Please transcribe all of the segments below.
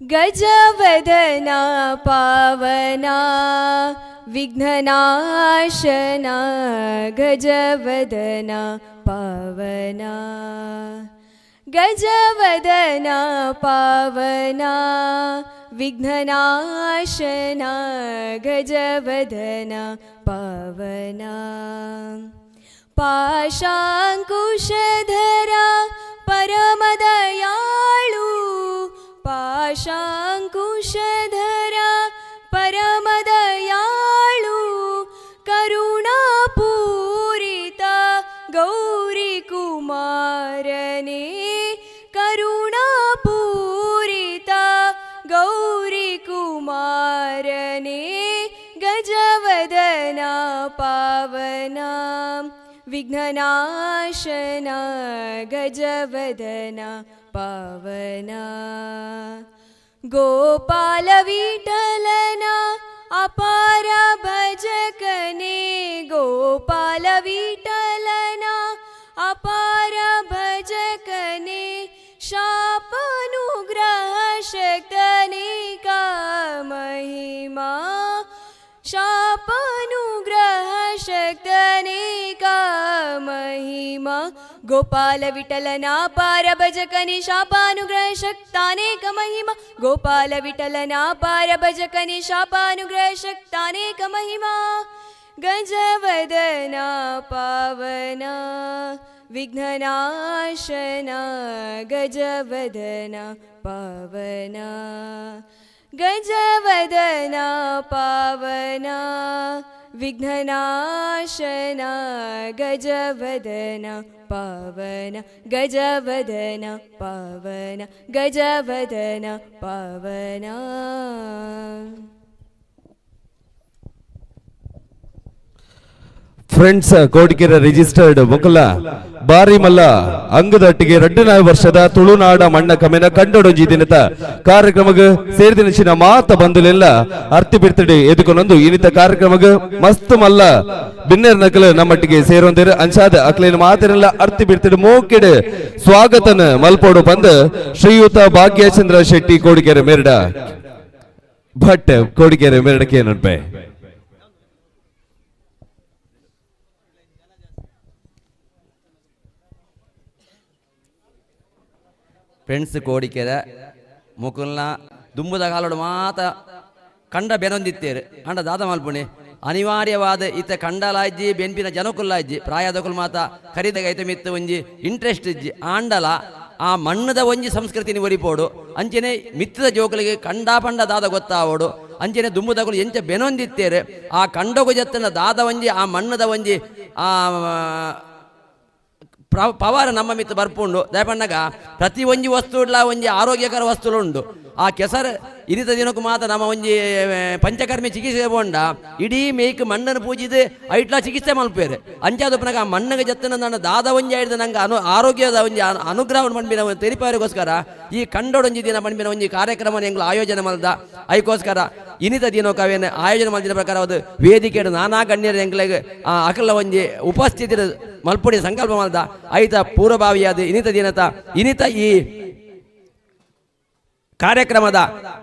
गजवदना पावना विघ्ननाशना गजवदना पावना गजवदना पावना विघ्ननाशना गजवदना पावना पाशाङ्कुशधरा परमदयाळु पाशाङ्कुशधरा परमदयाळु करुणापूरिता गौरीकुमारने करुणापूरिता गौरीकुमारने गजवदना पावना विघ्ननाशना गजवदना पावना गोपाल विठ्ठलना अपार भजकने गोपाल विठ्ठलना अपार भजकने शापानुग्रह शक्तने का महिमा शापानुग्रह शक्तने का महिमा गोपाल विठ्ठलना पार भजकने शापानुग्रह शक्तानेक महिमा गोपाल विठ्ठलना पार भजकने शापानुग्रह शक्तानेक महिमा गजवदना पावना विघ्ननाशना गजवदना पावना गजवदना पावना विघ्ननाशना गजवदना पावना गजवदना पावना गजवदना पावना. ಫ್ರೆಂಡ್ಸ್ ಕೋಡಿಕೆರೆ ರಿಜಿಸ್ಟರ್ಡ್ ಮೊಕಲ ಬಾರಿ ಮಲ್ಲ ಅಂಗದಟ್ಟಿಗೆ 2 ವರ್ಷದ ತುಳುನಾಡ ಮಣ್ಣ ಕಮೆನ ಕಂಡೊಡೊಂಜಿ ದಿನದ ಕಾರ್ಯಕ್ರಮಗ್ ಸೇರಿದಿನ ಮಾತ ಬಂದುಲೆಲ್ಲ ಅರ್ತಿ ಬಿಡ್ತಿಡಿ ಎದುಕೊನೊಂದು ಇನ್ನಿತ ಕಾರ್ಯಕ್ರಮಗ್ ಮಸ್ತ್ ಮಲ್ಲ ಬಿನ್ನೆರ್ ನಕಲು ನಮ್ಮಟ್ಟಿಗೆ ಸೇರೊಂದಿರು ಅಂಚಾದ ಅಕ್ಲೇನ ಮಾತಿನೆಲ್ಲ ಅರ್ತಿ ಬಿಡ್ತಿಡಿ ಮೋಕೆಡ್ ಸ್ವಾಗತನ ಮಲ್ಪೋಡು ಬಂದು ಶ್ರೀಯುತ ಭಾಗ್ಯಚಂದ್ರ ಶೆಟ್ಟಿ ಕೋಡಿಕೆರೆ ಮೇರಡ ಭಟ್ ಕೋಡಿಕೆರೆ ಮೇರಡಕ್ಕೆ ಏನನ್ಪೆ. ಫ್ರೆಂಡ್ಸ್ ಕೋಡಿಕೆರೆ ಮುಕುಲ್ನ ದುಂಬುದ ಕಾಲೋಡು ಮಾತ ಕಂಡ ಬೆನೊಂದಿತ್ತೇರು ಅಂಡ ದಾದ ಮಲ್ಪುಣಿ ಅನಿವಾರ್ಯವಾದ ಇತ್ತ ಕಂಡಲಾಜ್ಜಿ ಬೆನ್ಪಿನ ಜನಕುಲ್ಲಾಜ್ಜಿ ಪ್ರಾಯದಕುಲ್ ಮಾತ ಖರೀದಗ ಐತ ಮಿತ್ತು ಒಂಜಿ ಇಂಟ್ರೆಸ್ಟ್ ಇಜ್ಜಿ ಆಂಡಲ ಆ ಮಣ್ಣದ ಒಂಜಿ ಸಂಸ್ಕೃತಿನಿ ಒರಿಪೋಡು ಅಂಚನೆ ಮಿತ್ತದ ಜೋಕುಲಿಗೆ ಕಂಡ ಪಂಡ ದಾದ ಗೊತ್ತಾವೋಡು ಅಂಚನೆ ದುಂಬುದಕುಲು ಎಂಚ ಬೆನೊಂದಿತ್ತೇರು ಆ ಕಂಡಗು ಜತ್ತನ ದಾದ ಒಂಜಿ ಆ ಮಣ್ಣದ ಒಂಜಿ ಆ ಪವರ್ ನಮ್ಮ ಮಿತ್ತು ಬರ್ಪುಂಡು. ದಯಪಣ್ಣಗ ಪ್ರತಿ ಒಂಜಿ ವಸ್ತು ಇಡ್ಲ ಒಂಜಿ ಆರೋಗ್ಯಕರ ವಸ್ತುಲು ಉಂಡು. ಆ ಕೆಸರು ಇರಿತ ದಿನಕ್ಕೂ ಮಾತ್ರ ನಮ್ಮ ಒಂಜಿ ಪಂಚಕರ್ಮಿ ಚಿಕಿತ್ಸೆ ಪೋಂಡ ಇಡೀ ಮೇಯ್ಕ್ ಮಣ್ಣನ್ನು ಪೂಜಿದು ಐಟ್ಲ ಚಿಕಿತ್ಸೆ ಮಲ್ಪೇರು. ಅಂಚಾದಪ್ಪನಾಗ ಆ ಮಣ್ಣಿಗೆ ಜತ್ತನ ನನ್ನ ದಾದ ಒಂಜಿ ಆಯ್ದು ನಂಗೆ ಆರೋಗ್ಯದ ಒಂಜಿ ಅನುಗ್ರಹ ಮಣ್ಬಿನ ತೆರಿಪಾರಿಗೋಸ್ಕರ ಈ ಕಂಡೊಡೊಂಜಿ ದಿನ ಮಣ್ಬಿನ ಒಂಜಿ ಕಾರ್ಯಕ್ರಮ ಎಂಗ್ಲ ಆಯೋಜನೆ ಮಲ್ದ. ಐಕೋಸ್ಕರ ಇನಿತ ದಿನೋಕವೇನು ಆಯೋಜನೆ ಮಲ್ದಿನ ಪ್ರಕಾರ ಅದು ವೇದಿಕೆ ನಾನಾ ಗಣ್ಯರ ಎಂಗ್ಲೆಗ್ ಅಕಲ ಒಂಜಿ ಉಪಸ್ಥಿತಿ ಮಲ್ಪುಡಿ ಸಂಕಲ್ಪ ಮಲ್ದ. ಐತ ಪೂರ್ವಭಾವಿಯಾದ ಇನಿತ ದಿನತ ಇನಿತ ಈ ಕಾರ್ಯಕ್ರಮದ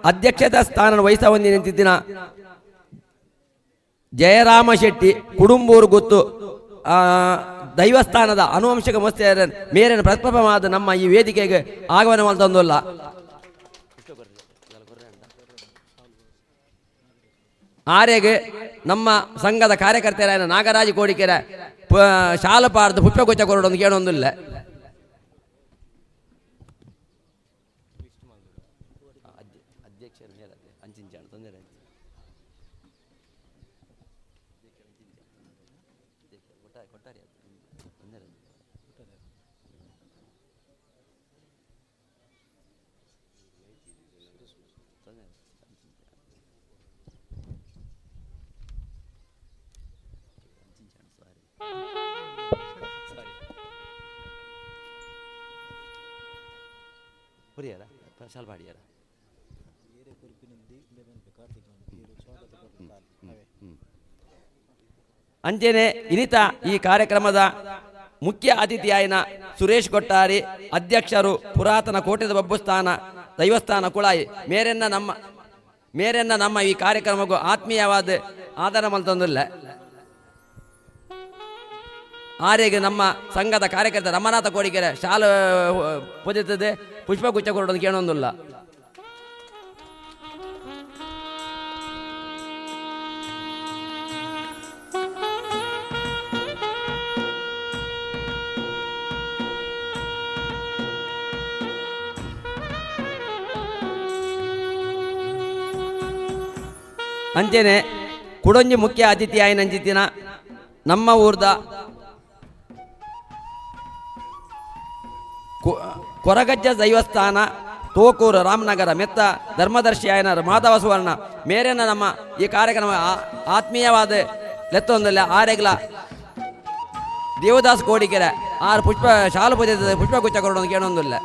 ಅಧ್ಯಕ್ಷತಾ ಸ್ಥಾನ ವಹಿಸ ಹೊಂದಿ ನಿಂತಿದ್ದಿನ ಜಯರಾಮ ಶೆಟ್ಟಿ ಕುಡುಂಬೂರು ಗುತ್ತು ದೈವಸ್ಥಾನದ ಅನುವಂಶಿಕ ಮಸ್ತಿಯರ ಮೇರಿನ ಪ್ರಪ್ರಥಮವಾದ ನಮ್ಮ ಈ ವೇದಿಕೆಗೆ ಆಗಮನ ಮಾಡ್ತಂದಲ್ಲ. ಆರೆಗೆ ನಮ್ಮ ಸಂಘದ ಕಾರ್ಯಕರ್ತರಾದ ನಾಗರಾಜ ಕೋಡಿಕೆರೆ ಶಾಲಪಾರ್ದು ಪುಷ್ಪಗುಚ್ಛ ಕೊರಡೊಂದು ಕೇಳೊಂದಿಲ್ಲ. ಅಂಚೆನೆ ಇನಿತ ಈ ಕಾರ್ಯಕ್ರಮದ ಮುಖ್ಯ ಅತಿಥಿಯಾಯಿನ ಸುರೇಶ್ ಕೊಟ್ಟಾರಿ ಅಧ್ಯಕ್ಷರು ಪುರಾತನ ಕೋಟೆದ ಬಬ್ಬುಸ್ಥಾನ ದೈವಸ್ಥಾನ ಕುಳಾಯಿ ಮೇರೆನ್ನ ನಮ್ಮ ಈ ಕಾರ್ಯಕ್ರಮಕ್ಕೂ ಆತ್ಮೀಯವಾದ ಆಧಾರ ಮಲ್ತೊಂದಿಲ್ಲ. ಆರೆಗೆ ನಮ್ಮ ಸಂಘದ ಕಾರ್ಯಕರ್ತ ರಮನಾಥ ಕೋಡಿಕೆರೆ ಶಾಲು ಪೂಜಿತದೆ ಪುಷ್ಪಗುಚ್ಛ ಕೊಡೋದು ಕೇಳೊಂದಿಲ್ಲ. ಅಂಚೆನೆ ಕುಡೊಂಜಿ ಮುಖ್ಯ ಅತಿಥಿ ಆಯ್ನಂಚಿತ್ತಿನ ನಮ್ಮ ಊರ್ದ ಕೊರಗಜ್ಜ ದೈವಸ್ಥಾನ ತೋಕೂರು ರಾಮನಗರ ಮೆತ್ತ ಧರ್ಮದರ್ಶಿ ಆಯನ ಮಾಧವ ಸುವರ್ಣ ಮೇರೆನ ನಮ್ಮ ಈ ಕಾರ್ಯಕ್ರಮ ಆತ್ಮೀಯವಾದ ಲೆತ್ತೊಂದಲ್ಲ. ಆರೆಗ್ಲ ದೇವದಾಸ್ ಕೋಡಿಕೆರೆ ಆರು ಪುಷ್ಪ ಶಾಲು ಪೂಜೆ ಪುಷ್ಪಗುಚ್ಛ ಕೊಡೋದು ಕೇಳೊಂದಿಲ್ಲ.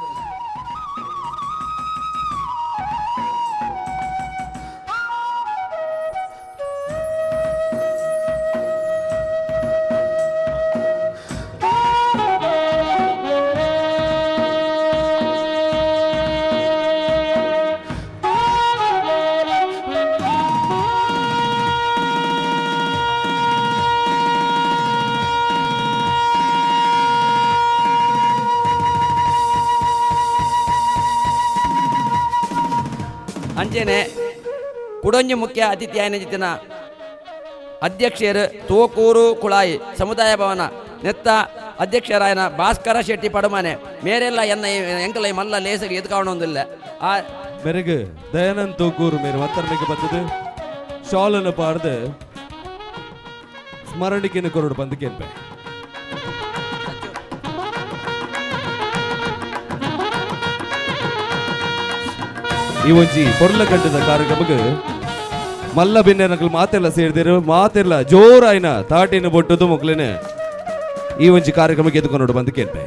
ಅಂಚೆನೆ ಕುಡೊಂಜಿ ಮುಖ್ಯ ಅತಿಥಿ ಆಯ್ನಂಚಿತ್ತಿನ ಅಧ್ಯಕ್ಷರು ತೋಕೂರು ಕುಳಾಯಿ ಸಮುದಾಯ ಭವನ ನೆತ್ತ ಅಧ್ಯಕ್ಷರಾಯನ ಭಾಸ್ಕರ ಶೆಟ್ಟಿ ಪಡುಮನೆ ಮೇರೆಲ್ಲ ಎನ್ನ ಎಂಕಲ ಮಲ್ಲ ಲೇಸಗೆ ಎದುಕಾವಣೊಂದಿಲ್ಲ. ಆ ಮೆರೆಗ್ ದಯಾನಂದ್ ತೋಕೂರು ಮೇರೆ ಮತ್ತರ್ಮೆಗೆ ಬತ್ತದು ಶಾಲನ್ನು ಪಾರ್ದು ಸ್ಮರಣಿಕೆಯನ್ನು ಕೊರಡು ಬಂದು ಕೇಳ್ಪೆ. ಈ ಒಂಜಿ ಪೊರ್ಲ ಕಂಡದ ಕಾರ್ಯಕ್ರಮಕ್ಕೆ ಮಲ್ಲ ಬಿನ್ನೆನಕಲ್ ಮಾತೆಲ್ಲ ಸೇರಿದಿರು ಮಾತೆಲ್ಲ ಜೋರಾಯ್ನ ತಾಟಿನ ಬೊಟ್ಟುದು ಮೊಕ್ಲೇನೆ ಈ ಒಂಜಿ ಕಾರ್ಯಕ್ರಮಕ್ಕೆ ಎದ್ಕೊಂಡು ಬಂದು ಕೇಳ್ಪೆ.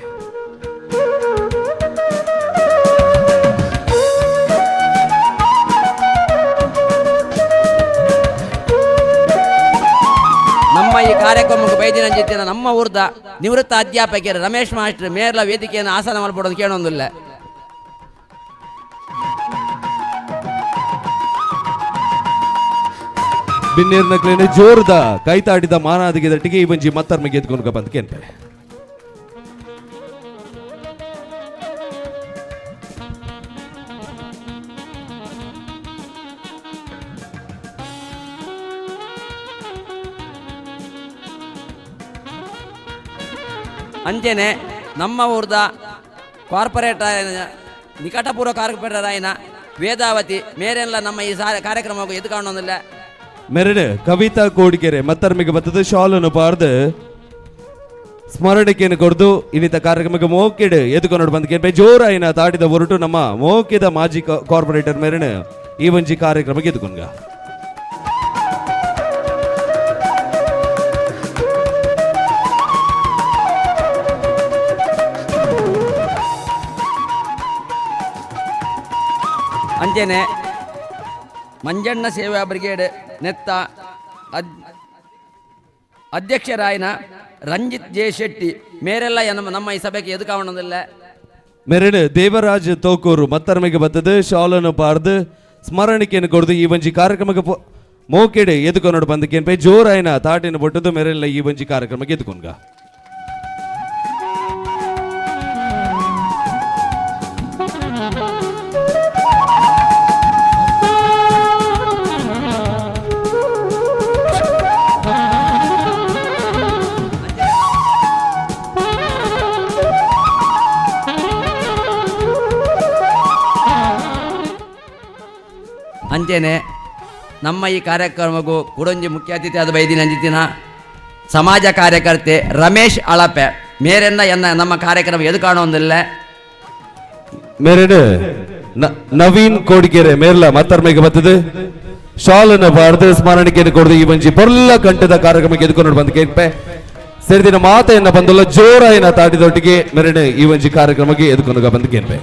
ನಮ್ಮ ಈ ಕಾರ್ಯಕ್ರಮಕ್ಕೆ ಬೈದಿನ ನಮ್ಮ ಊರ್ದ ನಿವೃತ್ತ ಅಧ್ಯಾಪಕರು ರಮೇಶ್ ಮಾಸ್ಟರ್ ಮೇರ್ಲ ವೇದಿಕೆಯನ್ನು ಆಸನ ಮಲ್ಪಡೋದು ಕೇಳೊಂದಿಲ್ಲ. ಬಿನ್ನೇರ್ನಕ್ಲೇನೆ ಜೋರ್ದ ಕೈತಾಡಿದ ಮಾನಾದಿಗೆ ದಟ್ಟಿಗೆ ಈ ಬಂಜಿ ಮತ್ತರ್ಮೆಗೆ ಎದ್ಕೊಂಡು ಬಂದು ಕೇಳ್ಪೆ. ಅಂಚೆನೆ ನಮ್ಮ ಊರ್ದ ಕಾರ್ಪೊರೇಟರ್ ನಿಕಟಪೂರ್ವ ಕಾರ್ಪೊರೇಟರ್ ಆಯ್ನ ವೇದಾವತಿ ಮೇರೆಲ್ಲ ನಮ್ಮ ಈ ಕಾರ್ಯಕ್ರಮಕ್ಕೆ ಎದುಕಾಣೊಂದಿಲ್ಲ. ಮೆರಡು ಕವಿತಾ ಕೋಡಿಕೆರೆ ಮತ್ತರ್ಮೆಗೆ ಬತ್ತದ ಶಾಲನ್ನು ಪಾರ್ದು ಸ್ಮರಣಿಕೆಯನ್ನು ಕೊಡ್ದು ಇನ್ನಿತ ಕಾರ್ಯಕ್ರಮಕ್ಕೆ ಮೋಕಿಡ್ ಎದುಕೊಂಡು ಬಂದ ಕೇಳ್ಪೆ. ಜೋರಾಯಿನ ತಾಟಿದ ಹೊರಟು ನಮ್ಮ ಮೋಕಿದ ಮಾಜಿ ಕಾರ್ಪೊರೇಟರ್ ಮೇರಣ ಈ ಒಂಜಿ ಕಾರ್ಯಕ್ರಮಕ್ಕೆ ಎದುಕೊಂಡ್ಗ. ಅಂಚೆನೆ ಮಂಜಣ್ಣ ಸೇವಾ ಬ್ರಿಗೇಡ್ ನೆತ್ತ ಅಧ್ಯಕ್ಷರಾಯನ ರಂಜಿತ್ ಜೆ ಶೆಟ್ಟಿ ಮೇರೆಲ್ಲ ನಮ್ಮ ಈ ಸಭೆಗೆ ಎದುಕಾವಣದಿಲ್ಲ. ಮೆರಡು ದೇವರಾಜ್ ತೋಕೂರು ಮತ್ತರ್ಮೆಗೆ ಬತ್ತದು ಶಾಲನ್ನು ಪಾರ್ದು ಸ್ಮರಣಿಕೆಯನ್ನು ಕೊಡ್ದು ಈ ಒಂಜಿ ಕಾರ್ಯಕ್ರಮಕ್ಕೆ ಮೋಕೆಡ್ ಎದುಕೊಂಡು ಬಂದ ಕೇನ್ಪೆ. ಜೋರಾಯಿನ ತಾಟಿನ ಬೊಟ್ಟದು ಮೆರೆಲ್ಲ ಈ ಒಂಜಿ ಕಾರ್ಯಕ್ರಮಕ್ಕೆ ಎದುಕೊಂಡ್ಗ. ಅಂಚೆನೆ ನಮ್ಮ ಈ ಕಾರ್ಯಕ್ರಮಕ್ಕೂ ಕುಡೊಂಜಿ ಮುಖ್ಯ ಅತಿಥಿ ಆದ ಬೈದಿನ ಅಂಜಿತಿನ ಸಮಾಜ ಕಾರ್ಯಕರ್ತೆ ರಮೇಶ್ ಅಳಪೆ ಮೇರೆನ್ನ ಎನ್ನ ನಮ್ಮ ಕಾರ್ಯಕ್ರಮ ಎದು ಕಾಣೋದಿಲ್ಲ. ಮೆರಡು ನವೀನ್ ಕೋಡಿಕೆರೆ ಮೇರ್ಲ ಮತ್ತರ್ಮೆಗೆ ಬತ್ತದು ಶಾಲನ್ನು ಬಾರ್ದು ಸ್ಮರಣಿಕೆಯನ್ನು ಕೊಡ್ದು ಈ ಒಂಜಿ ಪೊರ್ಲ ಕಂಠದ ಕಾರ್ಯಕ್ರಮಕ್ಕೆ ಎದುಕೊಂಡು ಬಂದು ಕೇಳ್ಪೆ. ಸೇರಿದಿನ ಮಾತೆಯನ್ನ ಬಂದಲ್ಲ ಜೋರಾಯಿನ ತಾಟಿದೊಟ್ಟಿಗೆ ಮೆರಡು ಈ ಒಂಜಿ ಕಾರ್ಯಕ್ರಮಕ್ಕೆ ಎದುಕೊಂಡು ಬಂದು ಕೇಳ್ಪೆ.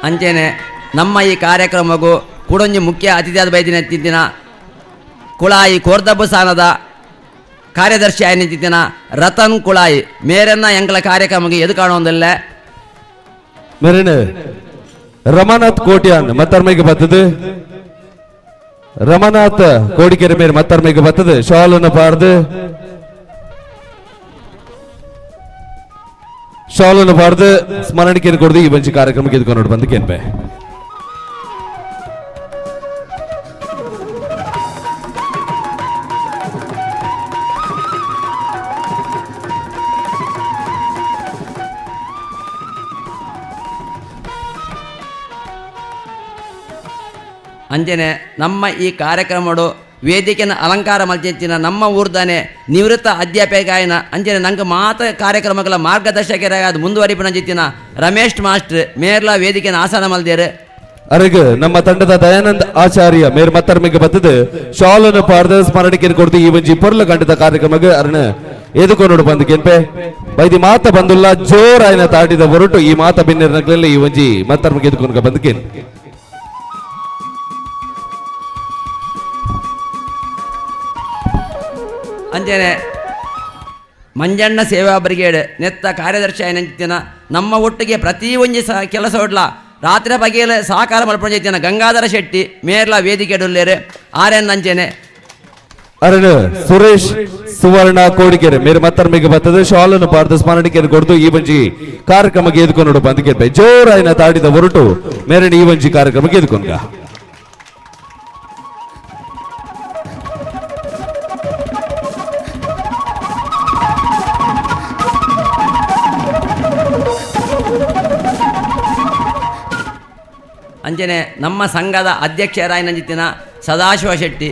ಅಂಚೆನೆ ನಮ್ಮ ಈ ಕಾರ್ಯಕ್ರಮಕ್ಕೂ ಕೂಡೊಂಜಿ ಮುಖ್ಯ ಅತಿಥಿಯಾದ ಬೈದಿನ ತಿಂತಿನ ಕುಳಾಯಿ ಕೋರ್ದಬ್ಬು ಸಾನದ ಕಾರ್ಯದರ್ಶಿ ಆಯ್ನಿಂತಿನ ರತನ್ ಕುಳಾಯಿ ಮೇರನ್ನ ಎಂಕಲ ಕಾರ್ಯಕ್ರಮಕ್ಕೆ ಎದು ಕಾಣುವುದಿಲ್ಲ. ಮೇರೇನು ರಮಾನಾಥ್ ಕೋಟ್ಯಾನ್ ಮತ್ತರ್ಮೆಗೆ ಬರ್ತದೆ. ರಮಾನಾಥ್ ಕೋಡಿಕೆರೆ ಮೇರೆ ಮತ್ತರ್ಮೆಗೆ ಬರ್ತದೆ. ಶಾಲನ್ನು ಪಾರ್ದು, ಶಾಲನ್ನು ಪಾರ್ದು ಸ್ಮರಣಿಕೆಯನ್ನು ಕೊಡದು ಈ ಬಂಚಿ ಕಾರ್ಯಕ್ರಮಕ್ಕೆ ಎದ್ಕೊಂಡು ಬಂದು ಕೇನ್ಪೆ. ಅಂಜನೆ ನಮ್ಮ ಈ ಕಾರ್ಯಕ್ರಮಡು ವೇದಿಕೆನ ಅಲಂಕಾರ ಮಲ್ಚಿನ ನಮ್ಮ ಊರ್ದಾನೆ ನಿವೃತ್ತ ಅಧ್ಯಾಪಕಾಯನ ಅಂಜನೆ ನಂಗೆ ಮಾತ ಕಾರ್ಯಕ್ರಮಗಳ ಮಾರ್ಗದರ್ಶಕರಾದ ಮುಂದುವರಿಪಿನ ಜಿತ್ತಿನ ರಮೇಶ್ ಮಾಸ್ಟರ್ ಮೇರ್ಲಾ ವೇದಿಕೆನ ಆಸನ ಮಲ್ದೇರು. ಅರೆಗ್ ನಮ್ಮ ತಂಡದ ದಯಾನಂದ್ ಆಚಾರ್ಯ ಮೇರ್ ಮತ್ತರ್ಮೆಗೆ ಬರ್ತದೆ. ಶಾಲನ್ನು ಪಾರ್ದ ಸ್ಮರಣಿಕೆಯನ್ನು ಕೊಡ್ದು ಈ ಒಂಜಿ ಪೊರ್ಲ ಗಂಟದ ಕಾರ್ಯಕ್ರಮಕ್ಕೆ ಅರಣ ಎದುಕೊಂಡು ಬಂದು ಕೆಂಪೆ ಬೈದಿ ಮಾತ ಬಂದುಲ್ಲ ಜೋರಾಯನ ತಾಟಿದ ಹೊರಟು ಈ ಮಾತ ಬಿನ್ನೆರ್ನಕ್ಲೆಲ್ಲ ಈ ಒಂಜಿ ಮತ್ತರ್ಮೆಗೆ ಎದುಕೊಂಡು ಬಂದು ಕೇನ್. ಅಂಜನೆ ಮಂಜಣ್ಣ ಸೇವಾ ಬ್ರಿಗೇಡ್ ನೆತ್ತ ಕಾರ್ಯದರ್ಶಿ ಆಯ್ನಂಚಿನ ನಮ್ಮ ಒಟ್ಟಿಗೆ ಪ್ರತಿ ಒಂಜಿ ಸಹ ಕೆಲಸ ಒಡ್ಲ ರಾತ್ರಿ ಬಗೆಯಲ ಸಹಕಾರ ಮಲ್ಪಂಚಿನ ಗಂಗಾಧರ ಶೆಟ್ಟಿ ಮೇರ್ಲ ವೇದಿಕೆ ಡುಲ್ಲೇರು ಆರ್ಎನ್ ಅಂಚೆನೆ. ಅರಣ ಸುರೇಶ್ ಸುವರ್ಣ ಕೋಡಿಕೆರೆ ಮೇರೆ ಮತ್ತರ್ಮೆಗೆ ಬರ್ತದೆ. ಶಾಲನ್ನು ಪಾರ್ದ ಸ್ಮರಣಿಕೆಯನ್ನು ಕೊಡ್ದು ಈ ಬಂಜಿ ಕಾರ್ಯಕ್ರಮಕ್ಕೆ ಎದುಕೊಂಡು ಬಂದು ಕೇಳ್ಪೆ. ಜೋರಾಯನ ತಾಡಿದ ಹೊರಟು ಮೇರಣ ಈ ಒಂಜಿ ಕಾರ್ಯಕ್ರಮಕ್ಕೆ ಎದುಕೊಂಡ. ಅಂಚನೆ ನಮ್ಮ ಸಂಘದ ಅಧ್ಯಕ್ಷರಾಯನಂಜಿತ್ತಿನ ಸದಾಶಿವ ಶೆಟ್ಟಿ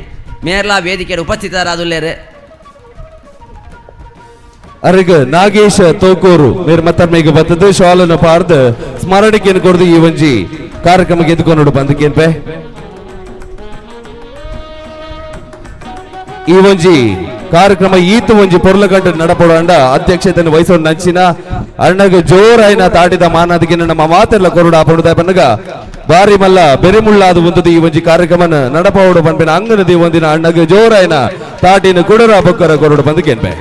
ಮೇರ್ಲಾ ವೇದಿಕೆಯ ಉಪಸ್ಥಿತರಾದುಲ್ಲೇರು. ಅರೆಗ್ ನಾಗೇಶ್ ತೋಕೂರು ಮೇರ್ ಮತ್ತರ್ಮೆಗೆ ಬರ್ತದೆ. ಶಾಲನ್ನು ಪಾರ್ದ ಸ್ಮರಣಿಕೆಯನ್ನು ಕೊಡ್ದು ಈ ಒಂಜಿ ಕಾರ್ಯಕ್ರಮಕ್ಕೆ ಎದುಕೊಂಡು ಬಂದು ಕೇಳ್ಪೆ. ಈ ಒಂಜಿ ಕಾರ್ಯಕ್ರಮ ಈತ ಒಂಜಿ ಪೊರ್ಲಗಂಟು ನಡಪಡೋಂಡ ಅಧ್ಯಕ್ಷತೆಯನ್ನು ವಹಿಸೋಣ ನಂಚಿನ ಅಣ್ಣಗ ಜೋರಾಯಿನ ತಾಟಿದ ಮಾನದಿಗೆ ನಮ್ಮ ಮಾತೆಲ್ಲ ಕೊರಡ ಪಡುದ ಪನ್ನಗ ಬಾರಿ ಮಲ್ಲ ಬೆರಿಮುಳ್ಳಾದ ಒಂದು ಈ ಒಂಜಿ ಕಾರ್ಯಕ್ರಮನ ನಡಪೌಡು ಪನ್ಪಿನ ಅಂಗನದಿ ಒಂದಿನ ಅಣ್ಣಗ ಜೋರಾಯಿನ ತಾಟಿನ ಕುಡರ ಬೊಕ್ಕರ ಕೊರಡು ಬಂದು ಕೇನ್ಪೆ.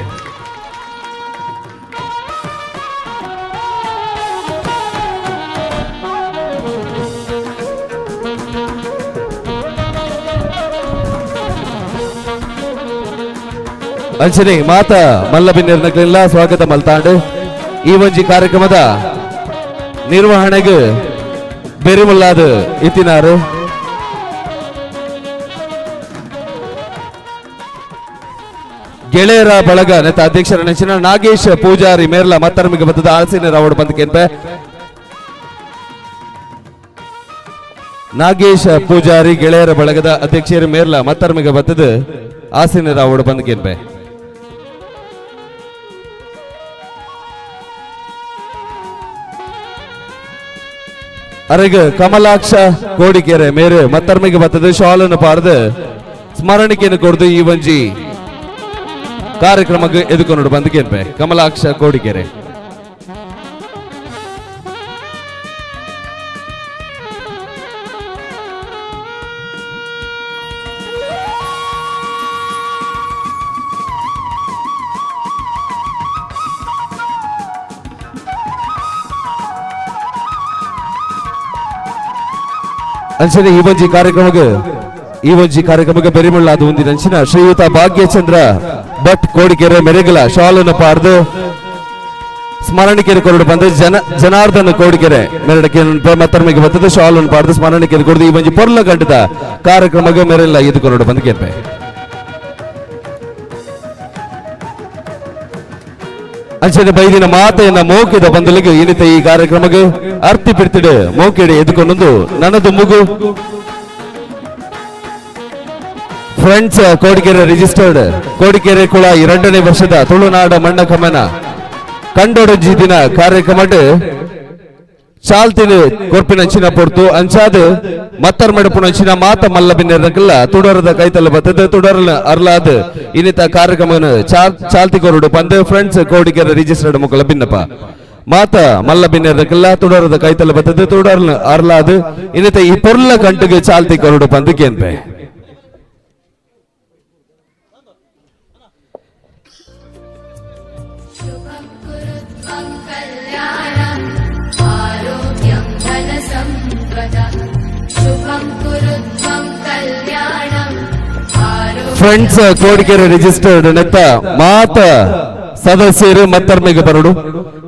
ಅಂಚನೆ ಮಾತ ಮಲ್ಲ ಬಿನ್ನೆರ್ನಕ್ಲೆಲ್ಲ ಸ್ವಾಗತ ಮಲ್ತಾಂಡ್. ಈ ಒಂಜಿ ಕಾರ್ಯಕ್ರಮದ ನಿರ್ವಹಣೆಗೆ ಬೆರಿಮುಲ್ಲಾದ ಇತ್ತಿನಾರು ಗೆಳೆಯರ ಬಳಗ ನೆತ್ತ ಅಧ್ಯಕ್ಷರ ನೆಚ್ಚಿನ ನಾಗೇಶ್ ಪೂಜಾರಿ ಮೇರ್ಲ ಮತ್ತರ್ಮಿಗೆ ಬತ್ತದ ಆಳ್ಸಿನ ರಾವಡ್ ಬಂದ ಕೇನ್ಪೆ. ನಾಗೇಶ್ ಪೂಜಾರಿ ಗೆಳೆಯರ ಬಳಗದ ಅಧ್ಯಕ್ಷರು ಮೇರ್ಲ ಮತ್ತರ್ಮಿಗೆ ಬತ್ತದ ಆಸಿನ ರಾವಡ್ ಬಂದ ಕೇನ್ಪೆ. ಅರೆಗ್ ಕಮಲಾಕ್ಷ ಕೋಡಿಕೆರೆ ಮೇರೆ ಮತ್ತರ್ಮಿಗೆ ಬತ್ತದ. ಶಾಲನ್ನು ಪಾರ್ದು ಸ್ಮರಣಿಕೆಯನ್ನು ಕೊಡ್ದು ಈ ಒಂಜಿ ಕಾರ್ಯಕ್ರಮಕ್ಕೆ ಎದುಕೊಂಡು ಬಂದು ಕೇನ್ಪೆ. ಕಮಲಾಕ್ಷ ಕೋಡಿಕೆರೆ. ಅಂಚನೆ ಈ ಒಂಜಿ ಕಾರ್ಯಕ್ರಮಕ್ಕೆ ಬೆರಿಮುಳ್ಳಾದ ಒಂದಿನ ಅಂಚಿನ ಶ್ರೀಯುತ ಭಾಗ್ಯಚಂದ್ರ ಭಟ್ ಕೋಡಿಕೆರೆ ಮೆರೆಗಲ ಶಾಲನ್ನು ಪಾರ್ದು ಸ್ಮರಣಿಕೆರೆ ಕೊರಡು ಬಂದು ಜನಾರ್ದನ ಕೋಡಿಕೆರೆ ಮೆರಡಕ್ಕೆ ಮತ್ತರ್ಮೆಗೆ ಬರ್ತದೆ. ಶಾಲನ್ನು ಪಾರ್ದು ಸ್ಮರಣಿಕೆರೆ ಕೊರಡು ಈ ಒಂಜಿ ಪೊರ್ಲ ಗಂಟದ ಕಾರ್ಯಕ್ರಮಕ್ಕೆ ಮೆರೆಲ್ಲ ಇದು ಕೊರಡು ಬಂದು ಕೇಳ್ಪೆ. ಅಂಚನೆ ಬೈದಿನ ಮಾತೆಯನ್ನ ಮೋಕಿದ ಬಂದಲಿಗೆ ಏನಿತ ಈ ಕಾರ್ಯಕ್ರಮಕ್ಕೆ ಅರ್ತಿ ಬಿಡ್ತಿಡೆ ಮೋಕಿಡೆ ಎದುಕೊಂಡು ನನ್ನದು ಮುಗು ಫ್ರೆಂಡ್ಸ್ ಕೋಡಿಕೆರೆ ರಿಜಿಸ್ಟರ್ಡ್ ಕೋಡಿಕೆರೆ ಕುಳ 2ನೇ ವರ್ಷದ ತುಳುನಾಡ ಮಣ್ಣ ಕಮನ ಕಂಡೊಡಂಜಿ ದಿನ ಕಾರ್ಯಕ್ರಮ ಚಾಲ್ತಿನ ಕೊರ್ಪಿನ ಅಂಚಿನ ಪೊರ್ತು ಅಂಚಾದ ಮತ್ತರ್ ಮಡಪುನ ಅಂಚಿನ ಮಾತ ಮಲ್ಲ ಬಿನ್ನೆರ್ನಕಲ್ಲ ತುಡರದ ಕೈತಲ್ಲ ಬತ್ತದ ತುಡರನ ಅರ್ಲಾದ್ ಇನ್ನಿತ ಕಾರ್ಯಕ್ರಮನ ಚಾಲ್ತಿ ಕೊರಡು ಪಂದ್ ಫ್ರೆಂಡ್ಸ್ ಕೋಡಿಕೆರೆ ರಿಜಿಸ್ಟರ್ಡ್ ಮುಕ್ಕಲ ಬಿನ್ನಪ್ಪ. ಮಾತ ಮಲ್ಲ ಬಿನ್ನೆರ್ದಕ್ಕೆಲ್ಲ ತುಡರದ ಕೈತಲ್ಲ ಬತ್ತದ ತುಡರ್ನ ಅರ್ಲಾದು ಇನ್ನತೆ ಈ ಪೊರ್ಲ ಕಂಟಿಗೆ ಚಾಲ್ತಿ ಕೊರಡು ಪಂದು ಕೇನ್ಪೆ. आरोग्यं धनसम्पदा शुभं कुरु त्वं कल्याणम् आरोग्यं ಫ್ರೆಂಡ್ಸ್ ಕೋಡಿಕೆರೆ ರಿಜಿಸ್ಟರ್ಡ್ ನೆತ್ತ ಮಾತ ಸದಸ್ಯರು ಮತ್ತರ್ಮೆಗೆ ಬರಡು,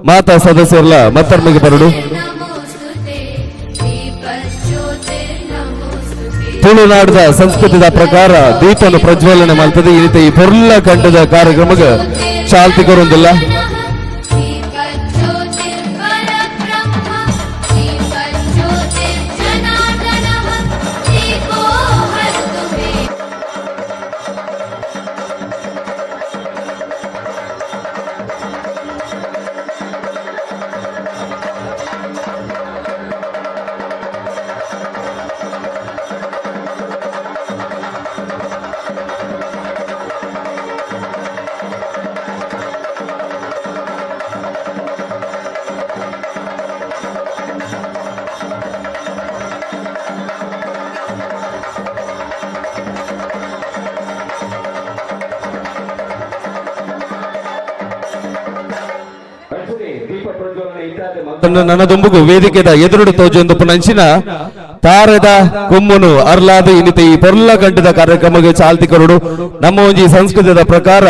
ಮಾತ ಸದಸ್ಯರಲ್ಲ ಮತ್ತರ್ಮೆಗೆ ಬರಡು. नमोऽस्तु ते दीपज्योतिर्नमोऽस्तु ते. ತುಳುನಾಡದ ಸಂಸ್ಕೃತಿದ ಪ್ರಕಾರ ದೀಪನು ಪ್ರಜ್ವಲನೆ ಮಾಡ್ತದೆ. ಈ ರೀತಿ ಈ ಪೊರ್ಲ ಕಂಠದ ಕಾರ್ಯಕ್ರಮಕ್ಕೆ ಚಾಲ್ತಿ ಕೊರೊಂದಿಲ್ಲ. दीपज्योतिर्परब्रह्म दीपज्योतिर्जनार्दनः दीपो हरतु मे. ನನ್ನ ದುಂಬುಗು ವೇದಿಕೆದ ಎದುರುಡು ತೋಜೊಂದು ಪುನಂಚಿನ ತಾರೆದ ಕುಮ್ಮುನು ಅರ್ಲಾದ ಇನ್ನಿತ ಈ ಪೊರ್ಲ ಕಂಠದ ಕಾರ್ಯಕ್ರಮಕ್ಕೆ ಚಾಲ್ತಿ ಕೊರಡು. ನಮ್ಮ ಒಂಜಿ ಸಂಸ್ಕೃತದ ಪ್ರಕಾರ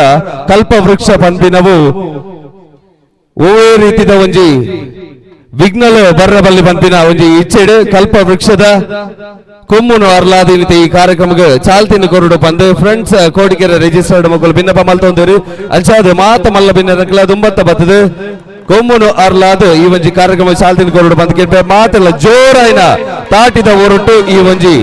ಕಲ್ಪ ವೃಕ್ಷ ಪನ್ಪಿನವು ಓವೇ ರೀತಿದ ಒಂಜಿ ವಿಘ್ನಲು ಬರ್ರಬಲ್ಲಿ ಪನ್ಪಿನ ಒಂಜಿ ಇಚ್ಛೆಡು ಕಲ್ಪ ವೃಕ್ಷದ ಕುಮ್ಮುನು ಅರ್ಲಾದ ಇನ್ನಿತ ಈ ಕಾರ್ಯಕ್ರಮಕ್ಕೆ ಚಾಲ್ತಿನ ಕೊರಡು ಪಂದು ಫ್ರೆಂಡ್ಸ್ ಕೋಡಿಕೆರೆ ರಿಜಿಸ್ಟರ್ಡ್ ಮಕ್ಕಳು ಭಿನ್ನಪ ಮಲ್ತೊಂದಿರು. ಅಂಚಾದ ಮಾತ ಮಲ್ಲ ಭಿನ್ನ ರಕ್ಲ ದುಂಬತ್ತ ಬತ್ತದು ಕೊಮ್ಮುನು ಅರ್ಲಾದ ಈ ಒಂಜಿ ಕಾರ್ಯಕ್ರಮ ಚಾಲ್ತಿನ ಕೊರಡು ಬಂದ್ ಕೇಳ್ಪೆ. ಮಾತೆಲ್ಲ ಜೋರಾಯಿನ ತಾಟಿದ ಒರಟು ಈ ಒಂಜಿ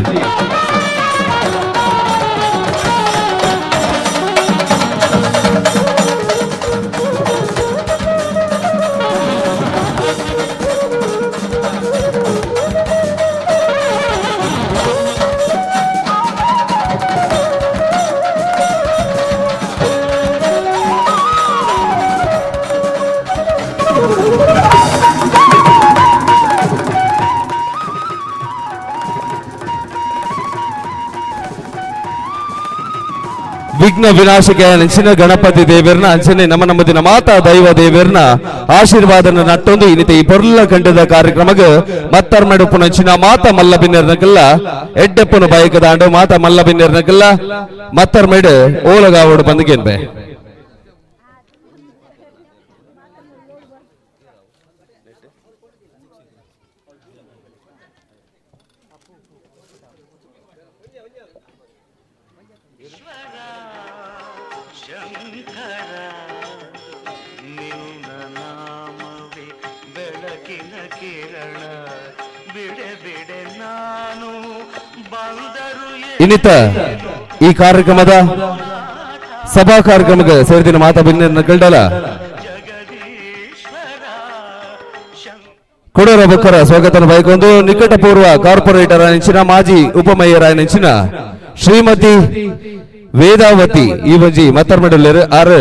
ವಿಘ್ನ ವಿನಾಶಕ ಅಂಚಿನ ಗಣಪತಿ ದೇವರ್ನ ಅಂಚನೆ ನಮ್ಮ ನಮ್ಮದಿನ ಮಾತಾ ದೈವ ದೇವರ್ನ ಆಶೀರ್ವಾದನ ನಟ್ಟೊಂದು ಇನ್ನಿತ ಈ ಪೊರ್ಲ ಕಂಠದ ಕಾರ್ಯಕ್ರಮಕ್ಕೆ ಮತ್ತರ್ಮಡುಪುನ ಅಂಚಿನ ಮಾತಾ ಮಲ್ಲ ಬಿನ್ನೆರ್ನಕಲ್ಲ ಎಡ್ಡೆಪ್ಪುನ ಬಯಕದಾಂಡು ಮಾತಾ ಮಲ್ಲ ಬಿನ್ನೆರ್ನಕಲ್ಲ ಮತ್ತರ್ಮೆಡು ಓಲಗಾವೋಡು ಬಂದುಗೇನ್ಬೆ. ಶಂಕರ ನಿನ್ನ ನಾಮವೇ ಬೆಳಕಿನ ಕಿರಣ ಬಿಡೆ ಬಿಡೆ ನಾನು ಬಂದರು. ಇನ್ನಿತ ಈ ಕಾರ್ಯಕ್ರಮದ ಸಭಾ ಕಾರ್ಯಕ್ರಮಕ್ಕೆ ಸೇರಿದಿನ ಮಾತಾ ಬಿನ್ನೆರ್ನ ಕಲ್ಡಲ ಜಗದೀಶ್ವರ ಶಂಕರ ಕೊಡೂರ ಬೊಕ್ಕರ ಸ್ವಾಗತನ ಬಯಕೊಂದು ನಿಕಟಪೂರ್ವ ಕಾರ್ಪೊರೇಟರ್ ನೆಂಚಿನ ಮಾಜಿ ಉಪಮೇಯರ್ ನೆಂಚಿನ ಶ್ರೀಮತಿ ವೇದಾವತಿ ಈ ಒಂಜಿ ಮತ್ತರ್ಮಡಲ್ಲೇರು ಆರು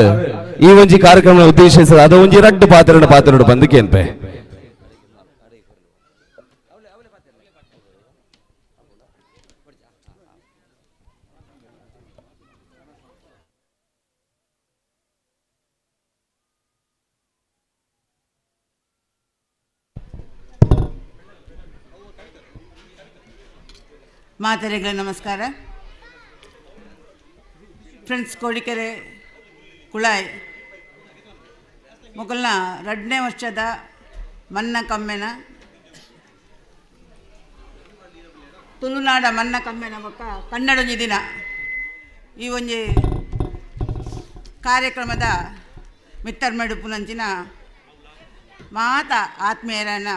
ಈ ಒಂಜಿ ಕಾರ್ಯಕ್ರಮ ಉದ್ದೇಶಿಸಿದ ಅದು ಒಂಜಿ ರಡ್ಡು ಪಾತ್ರನ ಪಾತ್ರಡು ಬಂದು ಕೇನ್ಪೆ. ಮಾತರಿಗಳ ನಮಸ್ಕಾರ. ಫ್ರೆಂಡ್ಸ್ ಕೋಡಿಕೆರೆ ಕುಳಾಯ್ ಮೊಗಲ್ನ ರಡ್ನೇ ವರ್ಷದ ಮನ್ನ ಕಮ್ಮೆನ ತುಳುನಾಡ ಮನ್ನ ಕಮ್ಮೆನ ಬೊಕ್ಕ ಕನ್ನಡೊಂಜಿ ದಿನ ಈ ಒಂಜಿ ಕಾರ್ಯಕ್ರಮದ ಮಿತ್ತರ್ಮೆಡುಪುನಂಚಿನ ಮಾತ ಆತ್ಮೀಯರನ್ನ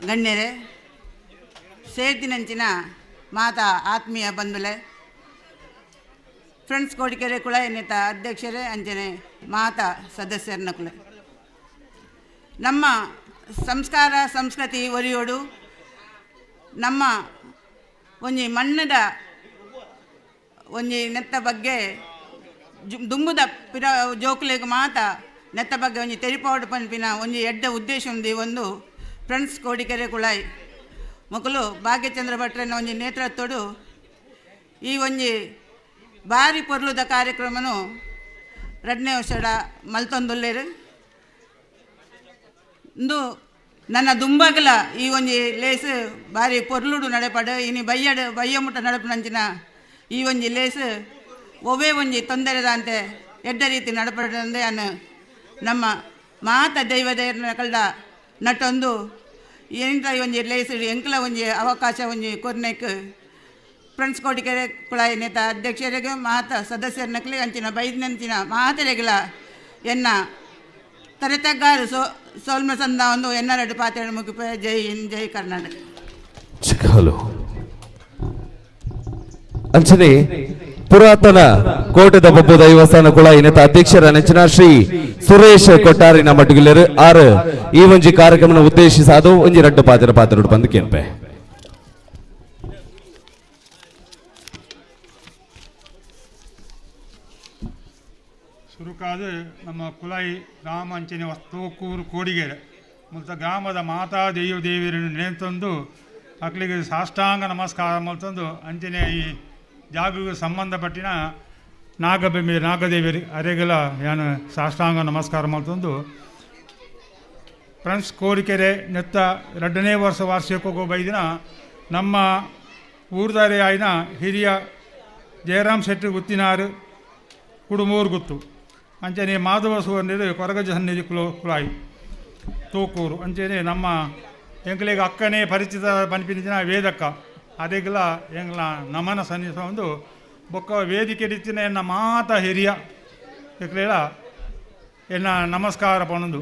ಗಣ್ಯರೇ, ಸೇರ್ದಿನಂಚಿನ ಮಾತಾ ಆತ್ಮೀಯ ಬಂಧುಲೆ, ಫ್ರೆಂಡ್ಸ್ ಕೋಡಿಕೆರೆ ಕುಳ ಎನ್ನಿತ ಅಧ್ಯಕ್ಷರೇ ಅಂಜನೆ ಮಾತಾ ಸದಸ್ಯರನ್ನ ಕುಲ, ನಮ್ಮ ಸಂಸ್ಕಾರ ಸಂಸ್ಕೃತಿ ಒರಿಯೋಡು ನಮ್ಮ ಒಂಜಿ ಮಣ್ಣದ ಒಂಜಿ ನೆತ್ತ ಬಗ್ಗೆ ದುಂಬುದ ಪಿರ ಜೋಕುಲೆಗ್ ಮಾತ ನೆತ್ತ ಬಗ್ಗೆ ಒಂಜಿ ತೆರಿಪಾವಡು ಪನ್ಪಿನ ಒಂಜಿ ಎಡ್ಡೆ ಉದ್ದೇಶ ಉಂದು. ಈ ಒಂದು ಫ್ರೆಂಡ್ಸ್ ಕೋಡಿಕೆರೆ ಕುಳಾಯಿ ಮೊಕಲು ಭಾಗ್ಯಚಂದ್ರ ಭಟ್ರನ ಒಂಜಿ ನೇತೃತ್ವಡು ಈ ಒಂಜಿ ಬಾರಿ ಪೊರ್ಲುದ ಕಾರ್ಯಕ್ರಮನು ರಡ್ನೇ ವರ್ಷಡ ಮಲ್ತೊಂದುಲ್ಲೇರು. ಇಂದು ನನ್ನ ದುಂಬಗಲ ಈ ಒಂಜಿ ಲೇಸ್ ಬಾರಿ ಪೊರ್ಲುಡು ನಡೆಪಡು ಇನಿ ಬಯ್ಯಡು ಬಯ್ಯ ಮುಟ್ಟ ನಡಪುನಂಚಿನ ಈ ಒಂಜಿ ಲೇಸ್ ಒವ್ವೇ ಒಂಜಿ ತೊಂದರೆದಾಂತೆ ಎಡ್ಡ ರೀತಿ ನಡಪಡಂದೆ ಅನ್ನು ನಮ್ಮ ಮಾತ ದೈವದೇರ್ನ ಕಲ್ಡ ನಟೊಂದು ಎಂತ ಈ ಒಂಜಿ ಲೇಸ್ ಎಂಕಲ ಒಂಜಿ ಅವಕಾಶ ಒಂಜಿ ಕೊರ್ನೆಕ್ ಫ್ರೆಂಡ್ಸ್ ಕೋಟಿಕೆರೆ ಕುಳಾಯಿ ನೇತ ಅಧ್ಯಕ್ಷರಿಗೆ ಮಾತ ಸದಸ್ಯರನಕ್ಲಿ ಅಂಚಿನ ಬೈದಿನಂಚಿನ ಮಾತರೆಗಳ ಎನ್ನ ತರೆತಗ್ಗಾರು ಸೋಲ್ಮ ಸಂದ ಒಂದು ಎನ್ನ ಎರಡು ಪಾತ್ರೆ ಮುಗಿಪೆ. ಜೈ ಹಿಂದ್, ಜೈ ಕರ್ನಾಟಕ. ಚಿಕ್ಕಲು ಅಂಚನೆ ಪುರಾತನ ಕೋಟೆದ ಬಬ್ಬು ದೈವಸ್ಥಾನ ಕುಳ ಇನ್ನತ ಅಧ್ಯಕ್ಷರ ನೆಚ್ಚಿನ ಶ್ರೀ ಸುರೇಶ್ ಕೊಟ್ಟಾರಿನ ಮಟ್ಟುಗಿಲ್ಲರು ಆರು ಈ ಒಂಜಿ ಕಾರ್ಯಕ್ರಮನ ಉದ್ದೇಶಿಸಾದು ಒಂಜಿ ರಡ್ಡು ಪಾತ್ರ ಪಾತ್ರ ಬಂದು ಕೇಳ್ಪೆ. ಸುರುಕಾದ ನಮ್ಮ ಕುಲಾಯಿ ಗ್ರಾಮ ಅಂಚನೆ ವಸ್ತುಕೂರು ಕೋಡಿಗೆರೆ ಮುಲ್ತ ಗ್ರಾಮದ ಮಾತಾ ದೈವ ದೇವಿಯರನ್ನು ನೆನೆತಂದು ಅಕ್ಲಿಗೆ ಸಾಷ್ಟಾಂಗ ನಮಸ್ಕಾರ ಮಲ್ತಂದು ಅಂಚನೆ ಈ ಜಾಗಕ್ಕೆ ಸಂಬಂಧಪಟ್ಟಿನ ನಾಗಬೆಮ್ಮೆ ನಾಗದೇವಿಯರಿ ಅರೆಗಲ ಯಾನು ಸಾಷ್ಟಾಂಗ ನಮಸ್ಕಾರ ಮಲ್ತಂದು ಫ್ರೆಂಡ್ಸ್ ಕೋಡಿಕೆರೆ ನೆತ್ತ ಎರಡನೇ ವರ್ಷ ವಾರ್ಷಿಕಕ್ಕೆ ಬೈದಿನ ನಮ್ಮ ಊರ್ದಾರೆ ಆಯ್ನ ಹಿರಿಯ ಜಯರಾಮ್ ಶೆಟ್ಟಿ ಗುತ್ತಿನಾರು ಕುಡುಮೂರು ಗುತ್ತು ಅಂಚನೆ ಮಾಧವ ಸುವರ್ಣರು ಕೊರಗಜ ಸನ್ನಿಧಿ ಕುಲಾಯಿ ತೂಕೂರು ಅಂಚನೆ ನಮ್ಮ ಎಂಕ್ಲೆಗ್ ಅಕ್ಕನೇ ಪರಿಚಿತ ಪನ್ಪಿನ ವೇದಕ್ಕ ಅರೆಗ್ಲ ಎಂಗ್ಲ ನಮನ ಸನ್ನಿಸ ಒಂದು ಬೊಕ್ಕ ವೇದಿಕೆ ರೀತಿನ ಎನ್ನ ಮಾತ ಹಿರಿಯ ಎಂಕ್ಲೆಲ ಎನ್ನ ನಮಸ್ಕಾರ ಪನೊಂದು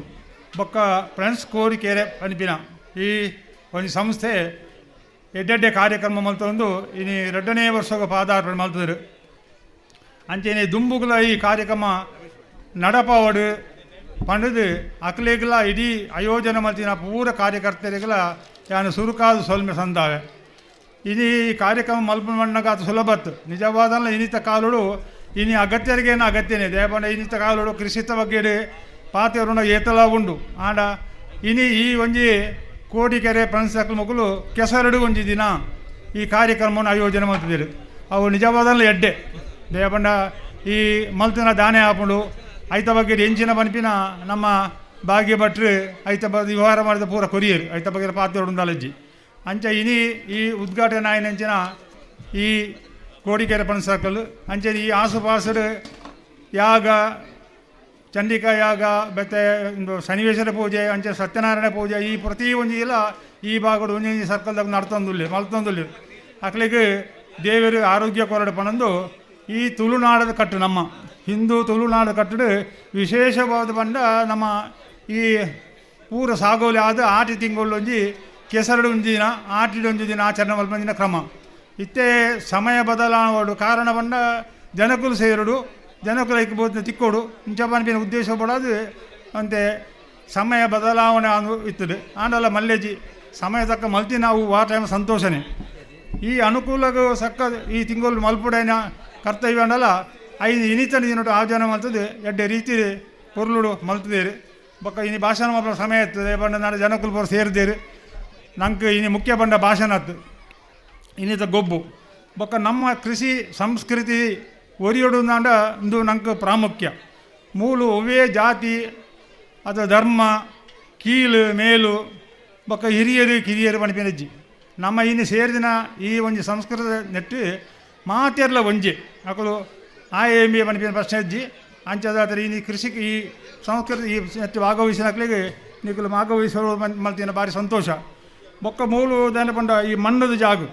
ಬೊಕ್ಕ ಫ್ರೆಂಡ್ಸ್ ಕೋರಿಕೆರೆ ಪನ್ಪಿನ ಈ ಒಂಜಿ ಸಂಸ್ಥೆ ಎಡ್ಡೆಡ್ಡೆ ಕಾರ್ಯಕ್ರಮ ಮಲ್ತೊಂದು ಇನಿ ರಡ್ಡನೇ ವರ್ಷಗ ಪಾದಾರ್ಪಣೆ ಮಲ್ತದರು. ಅಂಚನೆ ದುಂಬುಗುಲ ಈ ಕಾರ್ಯಕ್ರಮ ನಡಪಾವಡು ಪಂಡದು ಅಕ್ಲೆಗ್ಲ ಇಡೀ ಆಯೋಜನೆ ಮಲ್ತಿನ ಪೂರ ಕಾರ್ಯಕರ್ತರಿಗೆಲ್ಲ ಯಾನು ಸುರುಕಾದ ಸೊಲ್ಮೆ ಸಂದಾವೆ. ಇನಿ ಈ ಕಾರ್ಯಕ್ರಮ ಮಲ್ಪ ಮಣ್ಣಗ ಅದು ಸುಲಭತ್ತು ನಿಜವಾದಲ್ಲ. ಇನ್ನಿತ ಕಾಲುಡು ಇನಿ ಅಗತ್ಯರಿಗೇನು ಅಗತ್ಯನೇ ದೇಪಂಡ ಇನ್ನಿತ ಕಾಲುಡು ಕೃಷಿತ ಬಗ್ಗೆ ಪಾತೆರುಣ ಏತಲ ಉಂಡು. ಆಂಡ ಇನಿ ಈ ಒಂಜಿ ಕೋಡಿಕೆರೆ ಫ್ರೆಂಡ್ಸ್ ಸರ್ಕಲ್ ಮಕ್ಕಳು ಕೆಸರಡು ಒಂಜಿ ದಿನ ಈ ಕಾರ್ಯಕ್ರಮವನ್ನು ಆಯೋಜನೆ ಮಾಡ್ತಿದ್ದೀರಿ. ಅವು ನಿಜವಾದಲ್ಲ ಎಡ್ಡೆ ದೇಪಂಡ ಈ ಮಲ್ತಿನ ದಾನೆ ಆಪುಂಡು ಐತ ಬಗ್ಗೆ ಎಂಚಿನ ಪನ್ಪಿನ ನಮ್ಮ ಭಾಗ್ಯ ಭಟ್ರು ಐತ ಬಗ್ಗೆ ವ್ಯವಹಾರ ಮಾಡಿದ ಪೂರ ಕೊರಿಯರು ಐತ ಬಗ್ಗೆ ಪಾತ್ರ ಉಂಡಲಜ್ಜಿ ಅಂಚ ಇನಿ ಈ ಉದ್ಘಾಟನೆ ಆಯಿನಂಚಿನ ಈ ಕೋಡಿಕೆರೆ ಫ್ರೆಂಡ್ಸ್ ಸರ್ಕಲ್ ಅಂಚೆ ಈ ಆಸುಪಾಸು ಯಾಗ ಚಂಡಿಕಾ ಯಾಗ ಮತ್ತೆ ಒಂದು ಶನಿವೇಶ್ವರ ಪೂಜೆ ಅಂಚೆ ಸತ್ಯನಾರಾಯಣ ಪೂಜೆ ಈ ಪ್ರತಿ ಒಂಜಿ ಇಲ್ಲ ಈ ಭಾಗಡು ಒಂಜಿ ಸರ್ಕಲ್ದಾಗ ನಡ್ತೊಂದುಲ್ಲೆ ಮಲ್ತೊಂದುಲ್ಲೆ. ಅಕ್ಲೆಗ್ ದೇವರು ಆರೋಗ್ಯ ಕೊರಡು ಪನೊಂದು ಈ ತುಳುನಾಡದ ಕಟ್ಟು ನಮ್ಮ ಹಿಂದೂ ತುಳುನಾಡ ಕಟ್ಟಡು ವಿಶೇಷವಾದ ಪಂಡ ನಮ್ಮ ಈ ಪೂರ ಸಾಗೋಲಿ ಆದ ಆಟಿ ತಿಂಗಳೊಂಜಿ ಕೆಸರಡು ಒಂಜಿ ದಿನ ಆಟಿಡ್ ಒಂಜಿ ದಿನ ಆಚರಣೆ ಮಲ್ಪಂದಿನ ಕ್ರಮ. ಇತ್ತೆ ಸಮಯ ಬದಲಾವಣೆ ಕಾರಣ ಪಂಡ ಜನಕುಲು ಸೇರುಡು ಜನಕುಲು ಐಕ್ ಬೋತ್ನ ತಿಕ್ಕೋಡು ಇಂಚ ಪನ್ಪಿನ ಉದ್ದೇಶ ಪಡೋದು ಅಂತೆ ಸಮಯ ಬದಲಾವಣೆ ಅನು ಇತ್ತದೆ. ಆಂಡಲ ಮಲ್ಲೇಜಿ ಸಮಯ ತಕ್ಕ ಮಲ್ತಿ ನಾವು ಆ ಟೈಮ್ ಸಂತೋಷನೇ ಈ ಅನುಕೂಲಗೂ ಸಕ್ಕ ಈ ತಿಂಗಳು ಮಲ್ಪುಡೈನ ಕರ್ತವ್ಯ ಅಂಡಲ ಐದು ಇನಿತನ ದಿನಟು ಆಯೋಜನೆ ಮಲ್ತದೆ ಎಡ್ಡೆ ರೀತಿ ಪೊರ್ಲುಡು ಮಲ್ತದೇರು. ಬೊಕ್ಕ ಇನಿ ಭಾಷಣ ಮಲ್ಪುನ ಸಮಯ ಇರ್ತದೆ ಪಂಡ ನಾಳೆ ಜನಕುಲು ಪೂರ ಸೇರಿದೇರು ನಂಗೆ ಇನಿ ಮುಖ್ಯ ಬಂಡ ಭಾಷಣ ಆತು ಇನ್ನಿತ ಗೊಬ್ಬು ಬೊಕ್ಕ ನಮ್ಮ ಕೃಷಿ ಸಂಸ್ಕೃತಿ ಒರಿಯೊಡು ಇಂದು ನಂಗೆ ಪ್ರಾಮುಖ್ಯ ಮೂಲು ಒವ್ವೇ ಜಾತಿ ಅಥವಾ ಧರ್ಮ ಕೀಳು ಮೇಲು ಬೊಕ್ಕ ಹಿರಿಯರು ಕಿರಿಯರು ಪನ್ಪಿನಜ್ಜಿ ನಮ್ಮ ಇನ್ನು ಸೇರಿದಿನ ಈ ಒಂಜಿ ಸಂಸ್ಕೃತ ನೆಟ್ಟು ಮಾತೆರ್ಲ ಒಂಜಿ ಅಕುಲು ಆ ಎಂ ಎ ಪನ್ಪಿನ ಪ್ರಶ್ನೆ ಅಜ್ಜಿ ಅಂಚದಾದ್ರೆ ಇನಿ ಕೃಷಿ ಈ ಸಂಸ್ಕೃತಿ ಈ ನೆಟ್ಟು ಭಾಗವಹಿಸಿನಕ್ಲಿಗೆ ನಿಕುಲು ಭಾಗವಹಿಸಲು ಮಲ್ತಿನ ಭಾರಿ ಸಂತೋಷ. ಬೊಕ್ಕ ಮೂಲು ದಾನೆ ಪಂಡ ಈ ಮಣ್ಣದ ಜಾಗು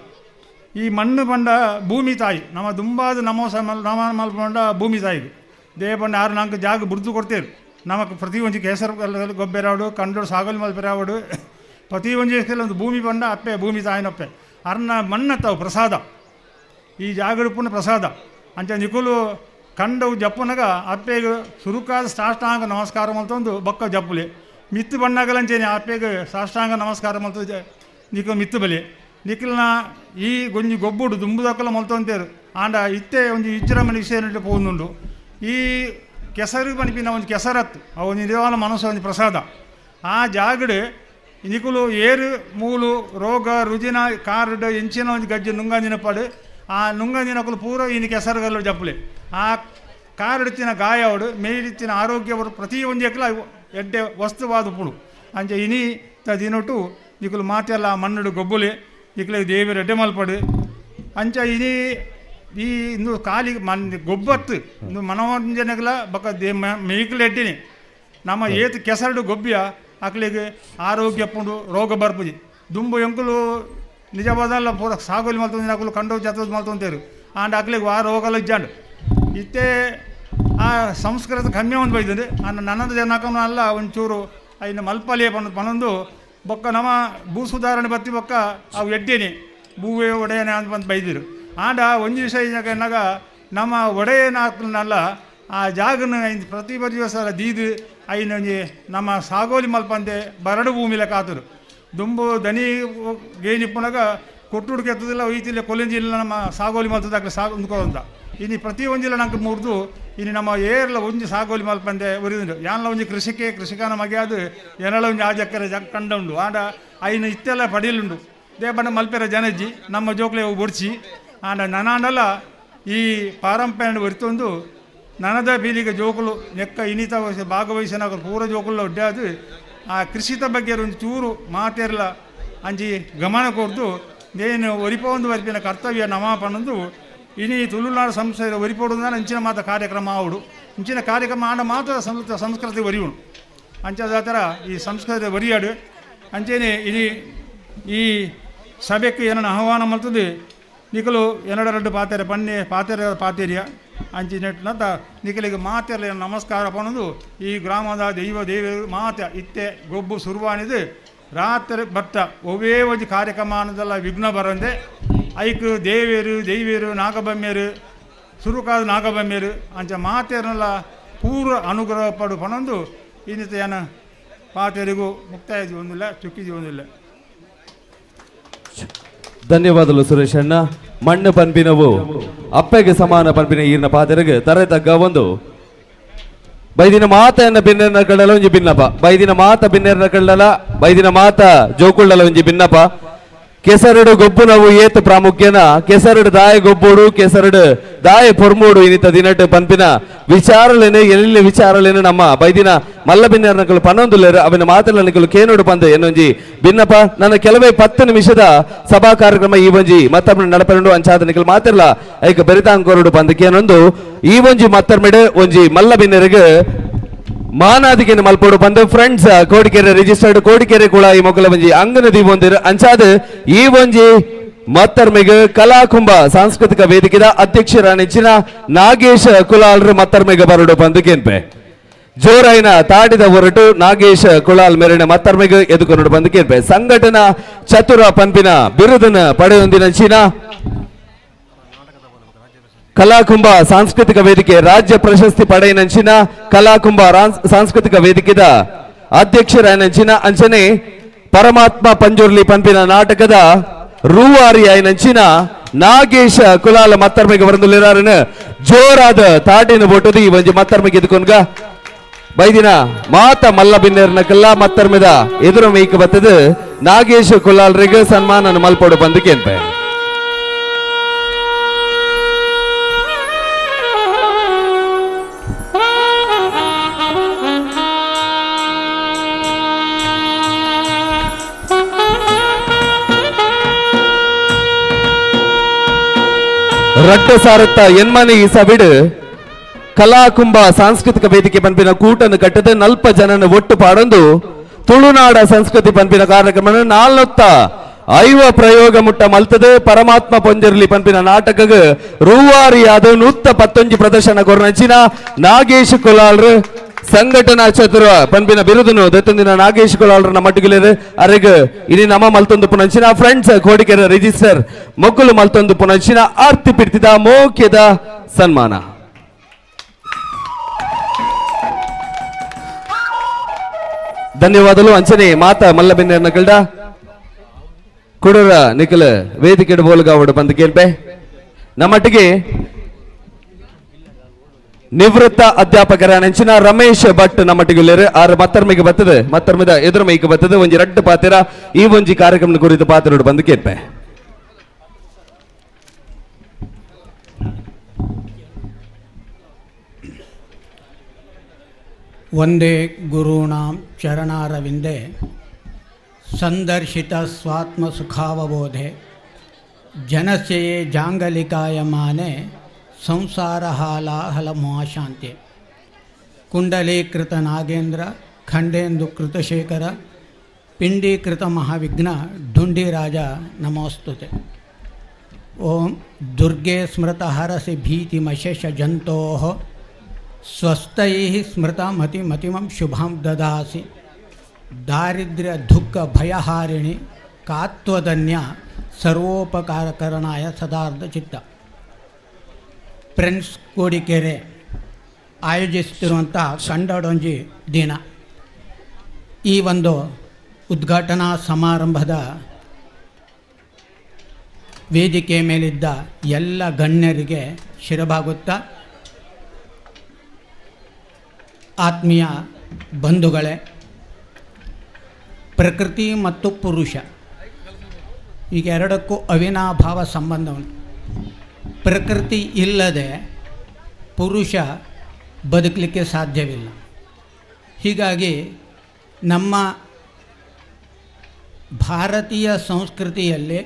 ಈ ಮಣ್ಣು ಪಂಡ ಭೂಮಿ ತಾಯಿ ನಮ್ಮ ದುಂಬಾದ ನಮೋ ನಮ ಮಲ್ಪಂಡ ಭೂಮಿ ತಾಯಿಗೆ ದೇವ ಪಂಡ ಆರು ನಾಲ್ಕು ಜಾಗ ಬುಡ್ದು ಕೊಡ್ತೇವೆ ನಮಕ್ ಪ್ರತಿ ಒಂಜಿ ಕೇಸರ ಗೊಬ್ಬೆರಾವಡು ಕಂಡೋಡು ಸಾಗಲ್ ಮಲ್ಪೆರಾವಡು ಪ್ರತಿ ಒಂಜಿ ಒಂದು ಭೂಮಿ ಪಂಡ ಅಪ್ಪೆ ಭೂಮಿ ತಾಯಿನಪ್ಪೆ ಅರ್ನ ಮಣ್ಣತ್ತವು ಪ್ರಸಾದ ಈ ಜಾಗಡುಪುನ ಪ್ರಸಾದ ಅಂಚ ನಿಕುಲು ಕಂಡವು ಜಪ್ಪುನಗ ಅಪ್ಪೆಗ್ ಸುರುಕಾದ ಸಾಷ್ಟಾಂಗ ನಮಸ್ಕಾರ ಮಲ್ತೊಂದು ಬೊಕ್ಕ ಜಪ್ಪುಲೆ ಮಿತ್ತು ಬಣ್ಣಗಲಂಚೇನೆ ಅಪ್ಪೆಗ್ ಸಾಷ್ಟಾಂಗ ನಮಸ್ಕಾರ ಮಲ್ತು ನಿಕುಲು ಮಿತ್ತು ಬಲಿ ನಿಕಲ್ನ ಈ ಒಂಜಿ ಗೊಬ್ಬುಡು ದುಂಬುದಕ್ಕಲ ಮಲ್ತೊಂತೇರು ಆಂಡ ಇತ್ತೆ ಒಂಜಿ ವಿಜೃಂಭಣೆ ವಿಷಯ ಪೋವೊಂದುಂಡು ಈ ಕೆಸರು ಪನ್ಪಿನ ಒಂದು ಕೆಸರತ್ತು ಅವು ನಿಜವಾದ ಮನಸ್ಸು ಒಂದು ಪ್ರಸಾದ. ಆ ಜಾಗಡ್ ನಿಕುಲು ಏರು ಮೂಲು ರೋಗ ರುಜಿನ ಕಾರ್ಡ್ ಎಂಚಿನ ಒಂದು ಗಜ್ಜೆ ನುಂಗಂದಿನ ಪಾಡು ಆ ನುಂಗಂದಿನಕುಲು ಪೂರ ಇನ್ನು ಕೆಸರುಗಲ್ಲು ಜಪ್ಪಲೆ ಆ ಕಾರಿಡ್ತಿನ ಗಾಯ ಅವಡು ಮೇಲಿತ್ತಿನ ಆರೋಗ್ಯವರು ಪ್ರತಿಯೊಂದು ಎಕ್ಲ ಎಡ್ಡೆ ವಸ್ತುವಾದ ಪುಡು ಅಂಚ ಇನಿ ದಿನೊಟು ನಿಕುಲು ಮಾತೆಲ್ಲ ಮಣ್ಣುಡು ಗೊಬ್ಬುಲೆ ನಿಕುಲು ದೇವಿರ ಎಡ್ಡೆ ಮಲ್ಪಡು. ಅಂಚ ಇನಿ ಈ ಇಂದು ಖಾಲಿ ಮನ್ ಗೊಬ್ಬತ್ತು ಇಂದು ಮನೋರಂಜನೆಗಳ ಬೊಕ they ಮೇಯ್ಕುಲು ಎಡ್ಡಿನಿ ನಮ್ಮ ಏತ್ ಕೆಸರುಡು ಗೊಬ್ಬಿಯ ಅಕ್ಲೆಗ್ ಆರೋಗ್ಯ ಪುಂಡು ರೋಗ ಬರ್ಪುಜಿ. ದುಂಬು ಎಂಕುಲು ನಿಜವಾದಲ್ಲ ಪೂರ ಸಾಗೋಲಿ ಮಲ್ತೊಂದಿನ ಅಕುಲು ಕಂಡು ಜಾತದ ಮಲ್ತೊಂತೇರು ಆಂಡ ಅಕ್ಲೆಗ್ ಆ ರೋಗಲ ಇಜ್ಜಾಂಡ್. ಇತ್ತೆ ಆ ಸಂಸ್ಕೃತ ಕಮ್ಮಿ ಒಂದು ಬೈದಂದೆ ಆಂಡ ನನದ ಜನಕನ ಅಲ್ಲ ಒಂಚೂರು ಐನ ಮಲ್ಪಲೆ ಪಂದ್ ಪನೊಂದು ಬೊಕ್ಕ ನಮ ಭೂ ಸುಧಾರಣೆ ಬತ್ತಿ ಬೊಕ್ಕ ಅವು ಎಡ್ಡೇನೆ ಭೂವೇ ಒಡೆಯನೆ ಅಂತ ಬಂದು ಬೈದಿರು. ಆಂಡ ಒಂಜಿ ವಿಷಯ ಎನ್ನಾಗ ನಮ್ಮ ಒಡೆಯನಾಕ್ನಲ್ಲ ಆ ಜಾಗನ ಐನ್ ಪ್ರತಿ ದಿವಸ ದೀದು ಐನ ಒಂಜಿ ನಮ್ಮ ಸಾಗೋಲಿ ಮಲ್ಪಂದೆ ಬರಡು ಭೂಮಿಲ ಕಾತರು ದುಂಬು ದನಿ ಗೇನಿಪ್ಪುನಗ ಕೊಟ್ಟುಡು ಕೆತ್ತದಿಲ್ಲ ಒಯ್ತಿಲ್ಲ ಕೊಲೆಂಜಿಲ್ಲ ನಮ್ಮ ಸಾಗೋಲಿ ಮಲ್ತದಾಕ್ಲೆ ಸಾಗು ಅಂದ್ಕೊಂಡ ಇನಿ ಪ್ರತಿ ಒಂಜಿಲ ನಂಗೆ ಮುರಿದು ಇನಿ ನಮ್ಮ ಏರ್ಲ ಒಂಜಿ ಸಾಗೋಲಿ ಮಲ್ಪಂದೆ ಒರಿದುಂಡು. ಯಾನ್ಲ ಒಂಜಿ ಕೃಷಿಕೆ ಕೃಷಿಕನ ಮಗೆ ಅದು ಎನಲ ಒಂಜಿ ಆಜಕ್ಕರೆ ಜಗ್ ಕಂಡ ಉಂಡು. ಆಂಡ ಐನ ಇತ್ತೆಲ್ಲ ಪಡೀಲುಂಡು ದೇಬಣ್ಣ ಮಲ್ಪೆರ ಜನಜ್ಜಿ ನಮ್ಮ ಜೋಕ್ಲೆ ಬೊಡ್ಚಿ. ಆಂಡ ನನಾಂಡಲ ಈ ಪಾರಂಪರೆ ಒರಿತೊಂದು ನನದ ಪೀಳಿಗೆ ಜೋಕುಲು ನೆಕ್ಕ ಇನಿತ ಭಾಗವಹಿಸಿನ ಪೂರ ಜೋಕುಲು ಒಡ್ಡಾದು ಆ ಕೃಷಿತ ಬಗ್ಗೆ ಒಂದು ಚೂರು ಮಾತೆರ್ಲ ಅಂಚಿ ಗಮನ ಕೊರ್ದು ನೇನು ಒರಿಪೊಂದು ವರಿಪಿನ ಕರ್ತವ್ಯ ನಮ ಪನೊಂದು ಇನಿ ತುಳುನಾಡು ಸಂಸ್ಥೆ ಒರಿಪೊಡು ಅಂಚಿನ ಮಾತ ಕಾರ್ಯಕ್ರಮ ಆವಡು ಇಂಚಿನ ಕಾರ್ಯಕ್ರಮ ಆಂಡ ಮಾತ್ರ ಸಂಸ್ಕೃತ ಸಂಸ್ಕೃತಿ ಒರಿಯುಣು ಅಂಚಾದ ಈ ಸಂಸ್ಕೃತಿ ಒರಿಯಾಡು. ಅಂಚೆನೆ ಇನಿ ಈ ಸಭೆಗೆ ಏನನ್ನ ಆಹ್ವಾನ ಮಲ್ತದೆ ನಿಕಲು ಎನ್ನಡ ರಡ್ಡು ಪಾತೆರೆ ಪನ್ನೆ ಪಾತೆರೆ ಪಾತೆರಿಯ ಅಂಚಿನೆಟ್ನಂತ ನಿಕಲಿಗೆ ಮಾತೆರ್ಲ ನಮಸ್ಕಾರ ಪನೊಂದು ಈ ಗ್ರಾಮದ ದೈವ ದೇವರು ಮಾತೆ ಇತ್ತೆ ಗೊಬ್ಬು ಸುರುವಾನಿದು ರಾತ್ರಿ ಬತ್ತ ಒವೇ ಒಂಜಿ ಕಾರ್ಯಕ್ರಮ ಅನ್ನೋದೆಲ್ಲ ವಿಘ್ನ ಬರಂದೆ ಐಕ್ ದೇವೇರು ದೈವೇರು ನಾಗಬೊಮ್ಮೆರು ಸುರುಕಾದ ನಾಗಬೊಮ್ಮೆರು ಅಂಚ ಮಾತೆರ್ನೆಲ್ಲ ಪೂರ್ವ ಅನುಗ್ರಹ ಪಡು ಪನೊಂದು ಇನ್ನಿತ ಏನ ಪಾತೆರಿಗೂ ಮುಕ್ತಾಯ ಜೀವನದಿಲ್ಲ ಚುಕ್ಕಿ ಜೀವನದಿಲ್ಲ. ಧನ್ಯವಾದಗಳು ಸುರೇಶ್ ಅಣ್ಣ. ಮಣ್ಣು ಪನ್ಪಿನವು ಅಪ್ಪೆಗೆ ಸಮಾನ ಪನ್ಪಿನ ಈರ್ನ ಪಾತೆರಗ್ ತರೆ ತಗ್ಗ ಒಂದು ಬೈದಿನ ಮಾತೆಯನ್ನ ಬಿನ್ನೆರ್ನ ಕಳ್ಳಲ ಒಂಜಿ ಬಿನ್ನಪ ಬೈದಿನ ಮಾತ ಬಿನ್ನೆರ್ನ ಕಳ್ಳಲ ಬೈದಿನ ಮಾತ ಜೋಕುಳ್ಳಲ ಒಂಜಿ ಬಿನ್ನಪ. ಕೆಸರಡು ಗೊಬ್ಬುನವು ಏತ್ ಪ್ರಾಮುಖ್ಯನ ಕೆಸರಡು ದಾಯ ಗೊಬ್ಬುಡು ಕೆಸರಡು ದಾಯ ಪೊರ್ಮುಡು ಇನ್ನಿತ ದಿನಟ್ಟು ಪನ್ಪಿನ ವಿಚಾರಲೇನೆ ಎಲ್ಲಿ ವಿಚಾರಲೇನೆ ನಮ್ಮ ಬೈದಿನ ಮಲ್ಲ ಬಿನ್ನೆರ್ನಕಲು ಪನ್ನೊಂದುಲ್ಲೇರು ಅವನ ಮಾತಲನಕಲು ಕೇನೋಡು ಪಂದು ಎನ್ನೊಂಜಿ ಬಿನ್ನಪ. ನನ್ನ ಕೆಲವೇ 10 ನಿಮಿಷದ ಸಭಾ ಕಾರ್ಯಕ್ರಮ ಈ ಒಂಜಿ ಮತ್ತೊಮ್ಮೆ ನಡಪರುಂಡು ಅಂಚಾದ ನಿಕಲ್ ಮಾತಿರ್ಲ ಐಕ ಬೆರಿತಾಂಕೋರುಡು ಪಂದು ಕೇನೊಂದು ಈ ಒಂಜಿ ಮತ್ತರ್ಮೆಡು ಒಂಜಿ ಮಲ್ಲ ಬಿನ್ನೆರಿಗೆ ಮಾನಾದಿಗೆನ ಮಲ್ಪೋಡು ಬಂದು ಫ್ರೆಂಡ್ಸ್ ಕೋಡಿಕೆರೆ ರಿಜಿಸ್ಟರ್ಡ್ ಕೋಡಿಕೆರೆ ಕೂಡ ಈ ಮೊಗಲ ಒಂಜಿ ಅಂಗನ ದೀವೊಂದಿರು ಅಂಚಾದ ಈ ಒಂಜಿ ಮತ್ತರ್ಮೆಗ್ ಕಲಾಕುಂಭ ಸಾಂಸ್ಕೃತಿಕ ವೇದಿಕೆದ ಅಧ್ಯಕ್ಷರ ನೆಚ್ಚಿನ ನಾಗೇಶ್ ಕುಲಾಲ್ರು ಮತ್ತರ್ಮೆಗ್ ಬರಡು ಬಂದು ಕೇನ್ಪೆ. ಜೋರಾಯಿನ ತಾಡಿದ ಹೊರಟು ನಾಗೇಶ್ ಕುಲಾಲ್ ಮೇರಿನ ಮತ್ತರ್ಮೆಗ್ ಎದುಕೊನಡು ಬಂದು ಕೇನ್ಪೆ. ಸಂಘಟನಾ ಚತುರ ಪಂಪಿನ ಬಿರುದನ ಪಡೆಯೊಂದಿನ ಚೀನಾ ಕಲಾಕುಂಭ ಸಾಂಸ್ಕೃತಿಕ ವೇದಿಕೆ ರಾಜ್ಯ ಪ್ರಶಸ್ತಿ ಪಡೆಯನಂಚಿನ ಕಲಾಕುಂಭ ಸಾಂಸ್ಕೃತಿಕ ವೇದಿಕೆದ ಅಧ್ಯಕ್ಷರಾಯನಂಚಿನ ಅಂಚನೆ ಪರಮಾತ್ಮ ಪಂಜುರ್ಲಿ ಪಂಪಿನ ನಾಟಕದ ರೂವಾರಿ ಆಯನಂಚಿನ ನಾಗೇಶ ಕುಲಾಲ ಮತ್ತರ್ಮೆಗೆ ಬರಂದುಲ್ಲೇರಾರನು ಜೋರಾದ ತಾಟಿನ ಬೋಟದು ಈ ಒಂಜಿ ಮತ್ತರ್ಮೆಗೆ ಎದುಕೊಂಡ್ಗ ಬೈದಿನ ಮಾತ ಮಲ್ಲ ಬಿನ್ನೆರ್ನ ಕಲ್ಲ ಮತ್ತರ್ಮೆದ ಎದುರು ಮೇಯ್ಕ ಬತ್ತದು ನಾಗೇಶ ಕುಲಾಲ್ರಿಗೆ ಸನ್ಮಾನ ಮಲ್ಪೋಡು ಬಂದು ಕೇನ್ಪೆ. ರಡ್ಡ ಸಾರತ್ತ ಎನ್ಮನೆ ಈ ಸಬಿಡು ಕಲಾಕುಂಭ ಸಾಂಸ್ಕೃತಿಕ ವೇದಿಕೆ ಪನ್ಪಿನ ಕೂಟನ್ನು ಕಟ್ಟದ ನಲ್ಪ ಜನನ ಒಟ್ಟು ಪಾಡೊಂದು ತುಳುನಾಡ ಸಂಸ್ಕೃತಿ ಪನ್ಪಿನ ಕಾರ್ಯಕ್ರಮ 450 ಪ್ರಯೋಗ ಮುಟ್ಟ ಮಲ್ತದೆ ಪರಮಾತ್ಮ ಪೊಂಜರ್ಲಿ ಪನ್ಪಿನ ನಾಟಕಗ್ ರೂವಾರಿಯಾದ 119 ಪ್ರದರ್ಶನ ಕೊರ್ನಂಚಿನ ನಾಗೇಶ್ ಕುಲಾಲ್ರು ಸಂಘಟನಾ ಚತುರ ಪನ್ಪಿನ ಬಿರುದನು ದತ್ತೊಂದಿನ ನಾಗೇಶ್ ಕುಲಾಲ್ರ ಮಟ್ಟಿಗಿಲೇರು ಅರೆಗ್ ಇನಿ ನಮ ಮಲ್ತೊಂದು ಪುನಂಚಿನ ಫ್ರೆಂಡ್ಸ್ ಕೋಡಿಕೆರೆ ರಿಜಿಸ್ಟರ್ ಮೊಕ್ಕಲು ಮಲ್ತೊಂದು ಪುನಂಚಿನ ಆರ್ತಿ ಪಿರ್ತಿದ ಮೋಕ್ಯದ ಸನ್ಮಾನ. ಧನ್ಯವಾದಗಳು ಅಂಚನೆ ಮಾತಾ ಮಲ್ಲಬಿನ್ನ ಕಲ್ಡ ಕುಡರ ನಿಖಲ ವೇದಿಕೆ ಬೋಲ್ಗಾವಡು ಬಂದು ಕೇಳ್ಪೆ. ನಮ್ಮಟ್ಟಿಗೆ ನಿವೃತ್ತ ಅಧ್ಯಾಪಕರ ನೆಂಚಿನ ರಮೇಶ್ ಭಟ್ ನಮ್ಮಟ್ಟಿಗುಲ್ಲೇರು ಆರು ಮತ್ತರ್ಮಿಗೆ ಬರ್ತದೆ ಮತ್ತರ್ಮಿದ ಎದುರು ಮೈಗೆ ಬರ್ತದೆ ಒಂಜಿ ರಡ್ಡು ಪಾತಿರ ಈ ಒಂಜಿ ಕಾರ್ಯಕ್ರಮ ಕುರಿತು ಪಾತಿರೋಡು ಬಂದು ಕೇಳ್ಪೆ. ವಂದೇ ಗುರುಣಾಂ ಚರಣಾರವಿಂದೆ ಸಂದರ್ಶಿತ ಸ್ವಾತ್ಮ ಸುಖಾವಬೋಧೆ ಜನಸ್ಯೇ ಜಾಂಗಲಿಕಾಯಮಾನೆ ಸಂಸಾರ ಹಾಲಾಹಲ ಮಹಾಶಾಂತಿ. ಕುಂಡಲೀಕೃತ ನಾಗೇಂದ್ರ ಖಂಡೇಂದು ಕೃತಶೇಖರ ಪಿಂಡೀಕೃತ ಮಹಾವಿಘ್ನ ಢುಂಡಿರಾಜ ನಮೋಸ್ತುತೆ. ಓಂ ದುರ್ಗೆ ಸ್ಮೃತ ಹರಸಿ ಭೀತಿಮಶೇಷ ಜಂತೋ ಸ್ವಸ್ಥೈ ಸ್ಮೃತ ಮತಿ ಮತಿಮಂ ಶುಭಾಂ ದದಾಸಿ. ದಾರಿದ್ರ್ಯ ದುಃಖ ಭಯಹಾರಿಣಿ ಕಾತ್ವದನ್ಯ ಸರ್ವೋಪಕಾರಕರಣಾಯ ಸದಾರ್ಧ ಚಿತ್ತ. ಫ್ರೆಂಡ್ಸ್ ಕೋಡಿಕೆರೆ ಆಯೋಜಿಸುತ್ತಿರುವಂಥ ಕಂಡಡೊಂಜಿ ದಿನ ಈ ಒಂದು ಉದ್ಘಾಟನಾ ಸಮಾರಂಭದ ವೇದಿಕೆ ಮೇಲಿದ್ದ ಎಲ್ಲ ಗಣ್ಯರಿಗೆ ಶಿರಬಾಗುತ್ತಾ, ಆತ್ಮೀಯ ಬಂಧುಗಳೇ, ಪ್ರಕೃತಿ ಮತ್ತು ಪುರುಷ ಈಗ ಎರಡಕ್ಕೂ ಅವಿನಾಭಾವ ಸಂಬಂಧ ಉಂಟು. ಪ್ರಕೃತಿ ಇಲ್ಲದೆ ಪುರುಷ ಬದುಕಲಿಕ್ಕೆ ಸಾಧ್ಯವಿಲ್ಲ. ಹೀಗಾಗಿ ನಮ್ಮ ಭಾರತೀಯ ಸಂಸ್ಕೃತಿಯಲ್ಲಿ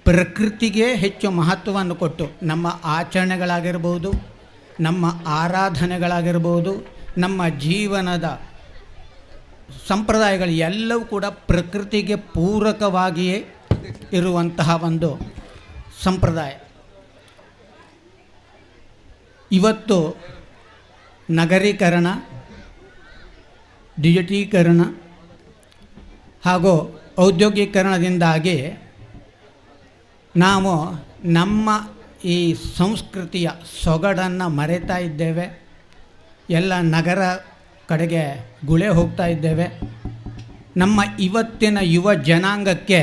ಪ್ರಕೃತಿಗೆ ಹೆಚ್ಚು ಮಹತ್ವವನ್ನು ಕೊಟ್ಟು ನಮ್ಮ ಆಚರಣೆಗಳಾಗಿರ್ಬೋದು, ನಮ್ಮ ಆರಾಧನೆಗಳಾಗಿರ್ಬೋದು, ನಮ್ಮ ಜೀವನದ ಸಂಪ್ರದಾಯಗಳು ಎಲ್ಲವೂ ಕೂಡ ಪ್ರಕೃತಿಗೆ ಪೂರಕವಾಗಿಯೇ ಇರುವಂತಹ ಒಂದು ಸಂಪ್ರದಾಯ. ಇವತ್ತು ನಗರೀಕರಣ, ಡಿಜಿಟೀಕರಣ ಹಾಗೂ ಔದ್ಯೋಗೀಕರಣದಿಂದಾಗಿ ನಾವು ನಮ್ಮ ಈ ಸಂಸ್ಕೃತಿಯ ಸೊಗಡನ್ನು ಮರೆತಾ ಇದ್ದೇವೆ. ಎಲ್ಲ ನಗರ ಕಡೆಗೆ ಗುಳೆ ಹೋಗ್ತಾ ಇದ್ದೇವೆ. ನಮ್ಮ ಇವತ್ತಿನ ಯುವ ಜನಾಂಗಕ್ಕೆ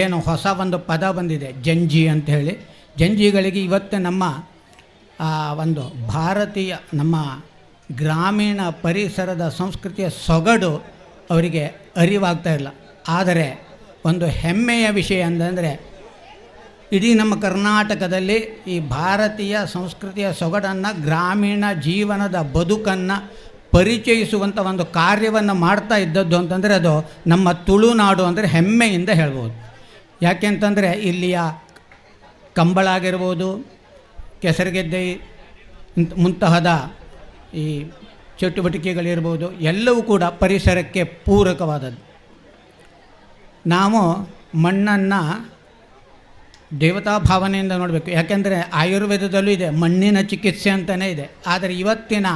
ಏನು ಹೊಸ ಒಂದು ಪದ ಬಂದಿದೆ, ಜಂಜಿ ಅಂಥೇಳಿ. ಜಂಜಿಗಳಿಗೆ ಇವತ್ತು ನಮ್ಮ ಒಂದು ಭಾರತೀಯ ನಮ್ಮ ಗ್ರಾಮೀಣ ಪರಿಸರದ ಸಂಸ್ಕೃತಿಯ ಸೊಗಡು ಅವರಿಗೆ ಅರಿವಾಗ್ತಾ ಇಲ್ಲ. ಆದರೆ ಒಂದು ಹೆಮ್ಮೆಯ ವಿಷಯ ಅಂತಂದರೆ, ಇಡೀ ನಮ್ಮ ಕರ್ನಾಟಕದಲ್ಲಿ ಈ ಭಾರತೀಯ ಸಂಸ್ಕೃತಿಯ ಸೊಗಡನ್ನು, ಗ್ರಾಮೀಣ ಜೀವನದ ಬದುಕನ್ನು ಪರಿಚಯಿಸುವಂಥ ಒಂದು ಕಾರ್ಯವನ್ನು ಮಾಡ್ತಾ ಇದ್ದದ್ದು ಅಂತಂದರೆ ಅದು ನಮ್ಮ ತುಳುನಾಡು ಅಂದರೆ ಹೆಮ್ಮೆಯಿಂದ ಹೇಳ್ಬೋದು. ಯಾಕೆಂತಂದರೆ ಇಲ್ಲಿಯ ಕಂಬಳ ಆಗಿರ್ಬೋದು, ಕೆಸರುಗೆದ್ದೆ ಮುಂತಹದ ಈ ಚಟುವಟಿಕೆಗಳಿರ್ಬೋದು, ಎಲ್ಲವೂ ಕೂಡ ಪರಿಸರಕ್ಕೆ ಪೂರಕವಾದದ್ದು. ನಾವು ಮಣ್ಣನ್ನು ದೇವತಾ ಭಾವನೆಯಿಂದ ನೋಡಬೇಕು. ಯಾಕೆಂದರೆ ಆಯುರ್ವೇದದಲ್ಲೂ ಇದೆ, ಮಣ್ಣಿನ ಚಿಕಿತ್ಸೆ ಅಂತಲೇ ಇದೆ. ಆದರೆ ಇವತ್ತಿನ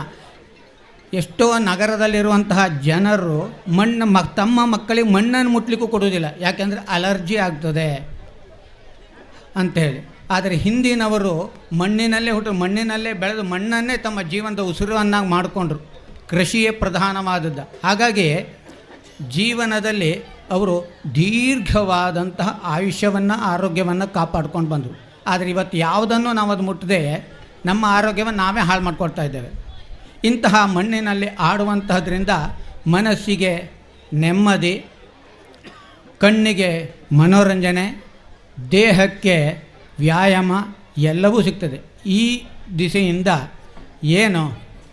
ಎಷ್ಟೋ ನಗರದಲ್ಲಿರುವಂತಹ ಜನರು ಮಣ್ಣು ತಮ್ಮ ಮಕ್ಕಳಿಗೆ ಮಣ್ಣನ್ನು ಮುಟ್ಟಲಿಕ್ಕೂ ಕೊಡುವುದಿಲ್ಲ, ಯಾಕೆಂದರೆ ಅಲರ್ಜಿ ಆಗ್ತದೆ ಅಂಥೇಳಿ. ಆದರೆ ಹಿಂದಿನವರು ಮಣ್ಣಿನಲ್ಲೇ ಹುಟ್ಟು, ಮಣ್ಣಿನಲ್ಲೇ ಬೆಳೆದು, ಮಣ್ಣನ್ನೇ ತಮ್ಮ ಜೀವನದ ಉಸಿರನ್ನಾಗಿ ಮಾಡಿಕೊಂಡ್ರು. ಕೃಷಿಯೇ ಪ್ರಧಾನವಾದದ್ದು. ಹಾಗಾಗಿ ಜೀವನದಲ್ಲಿ ಅವರು ದೀರ್ಘವಾದಂತಹ ಆಯುಷ್ಯವನ್ನು, ಆರೋಗ್ಯವನ್ನು ಕಾಪಾಡ್ಕೊಂಡು ಬಂದರು. ಆದರೆ ಇವತ್ತು ಯಾವುದನ್ನು ನಾವು ಅದು ಮುಟ್ಟದೆ ನಮ್ಮ ಆರೋಗ್ಯವನ್ನು ನಾವೇ ಹಾಳು ಮಾಡ್ಕೊಳ್ತಾ ಇದ್ದೇವೆ. ಇಂತಹ ಮಣ್ಣಿನಲ್ಲಿ ಆಡುವಂತಹದ್ರಿಂದ ಮನಸ್ಸಿಗೆ ನೆಮ್ಮದಿ, ಕಣ್ಣಿಗೆ ಮನೋರಂಜನೆ, ದೇಹಕ್ಕೆ ವ್ಯಾಯಾಮ ಎಲ್ಲವೂ ಸಿಗ್ತದೆ. ಈ ದಿಸೆಯಿಂದ ಏನು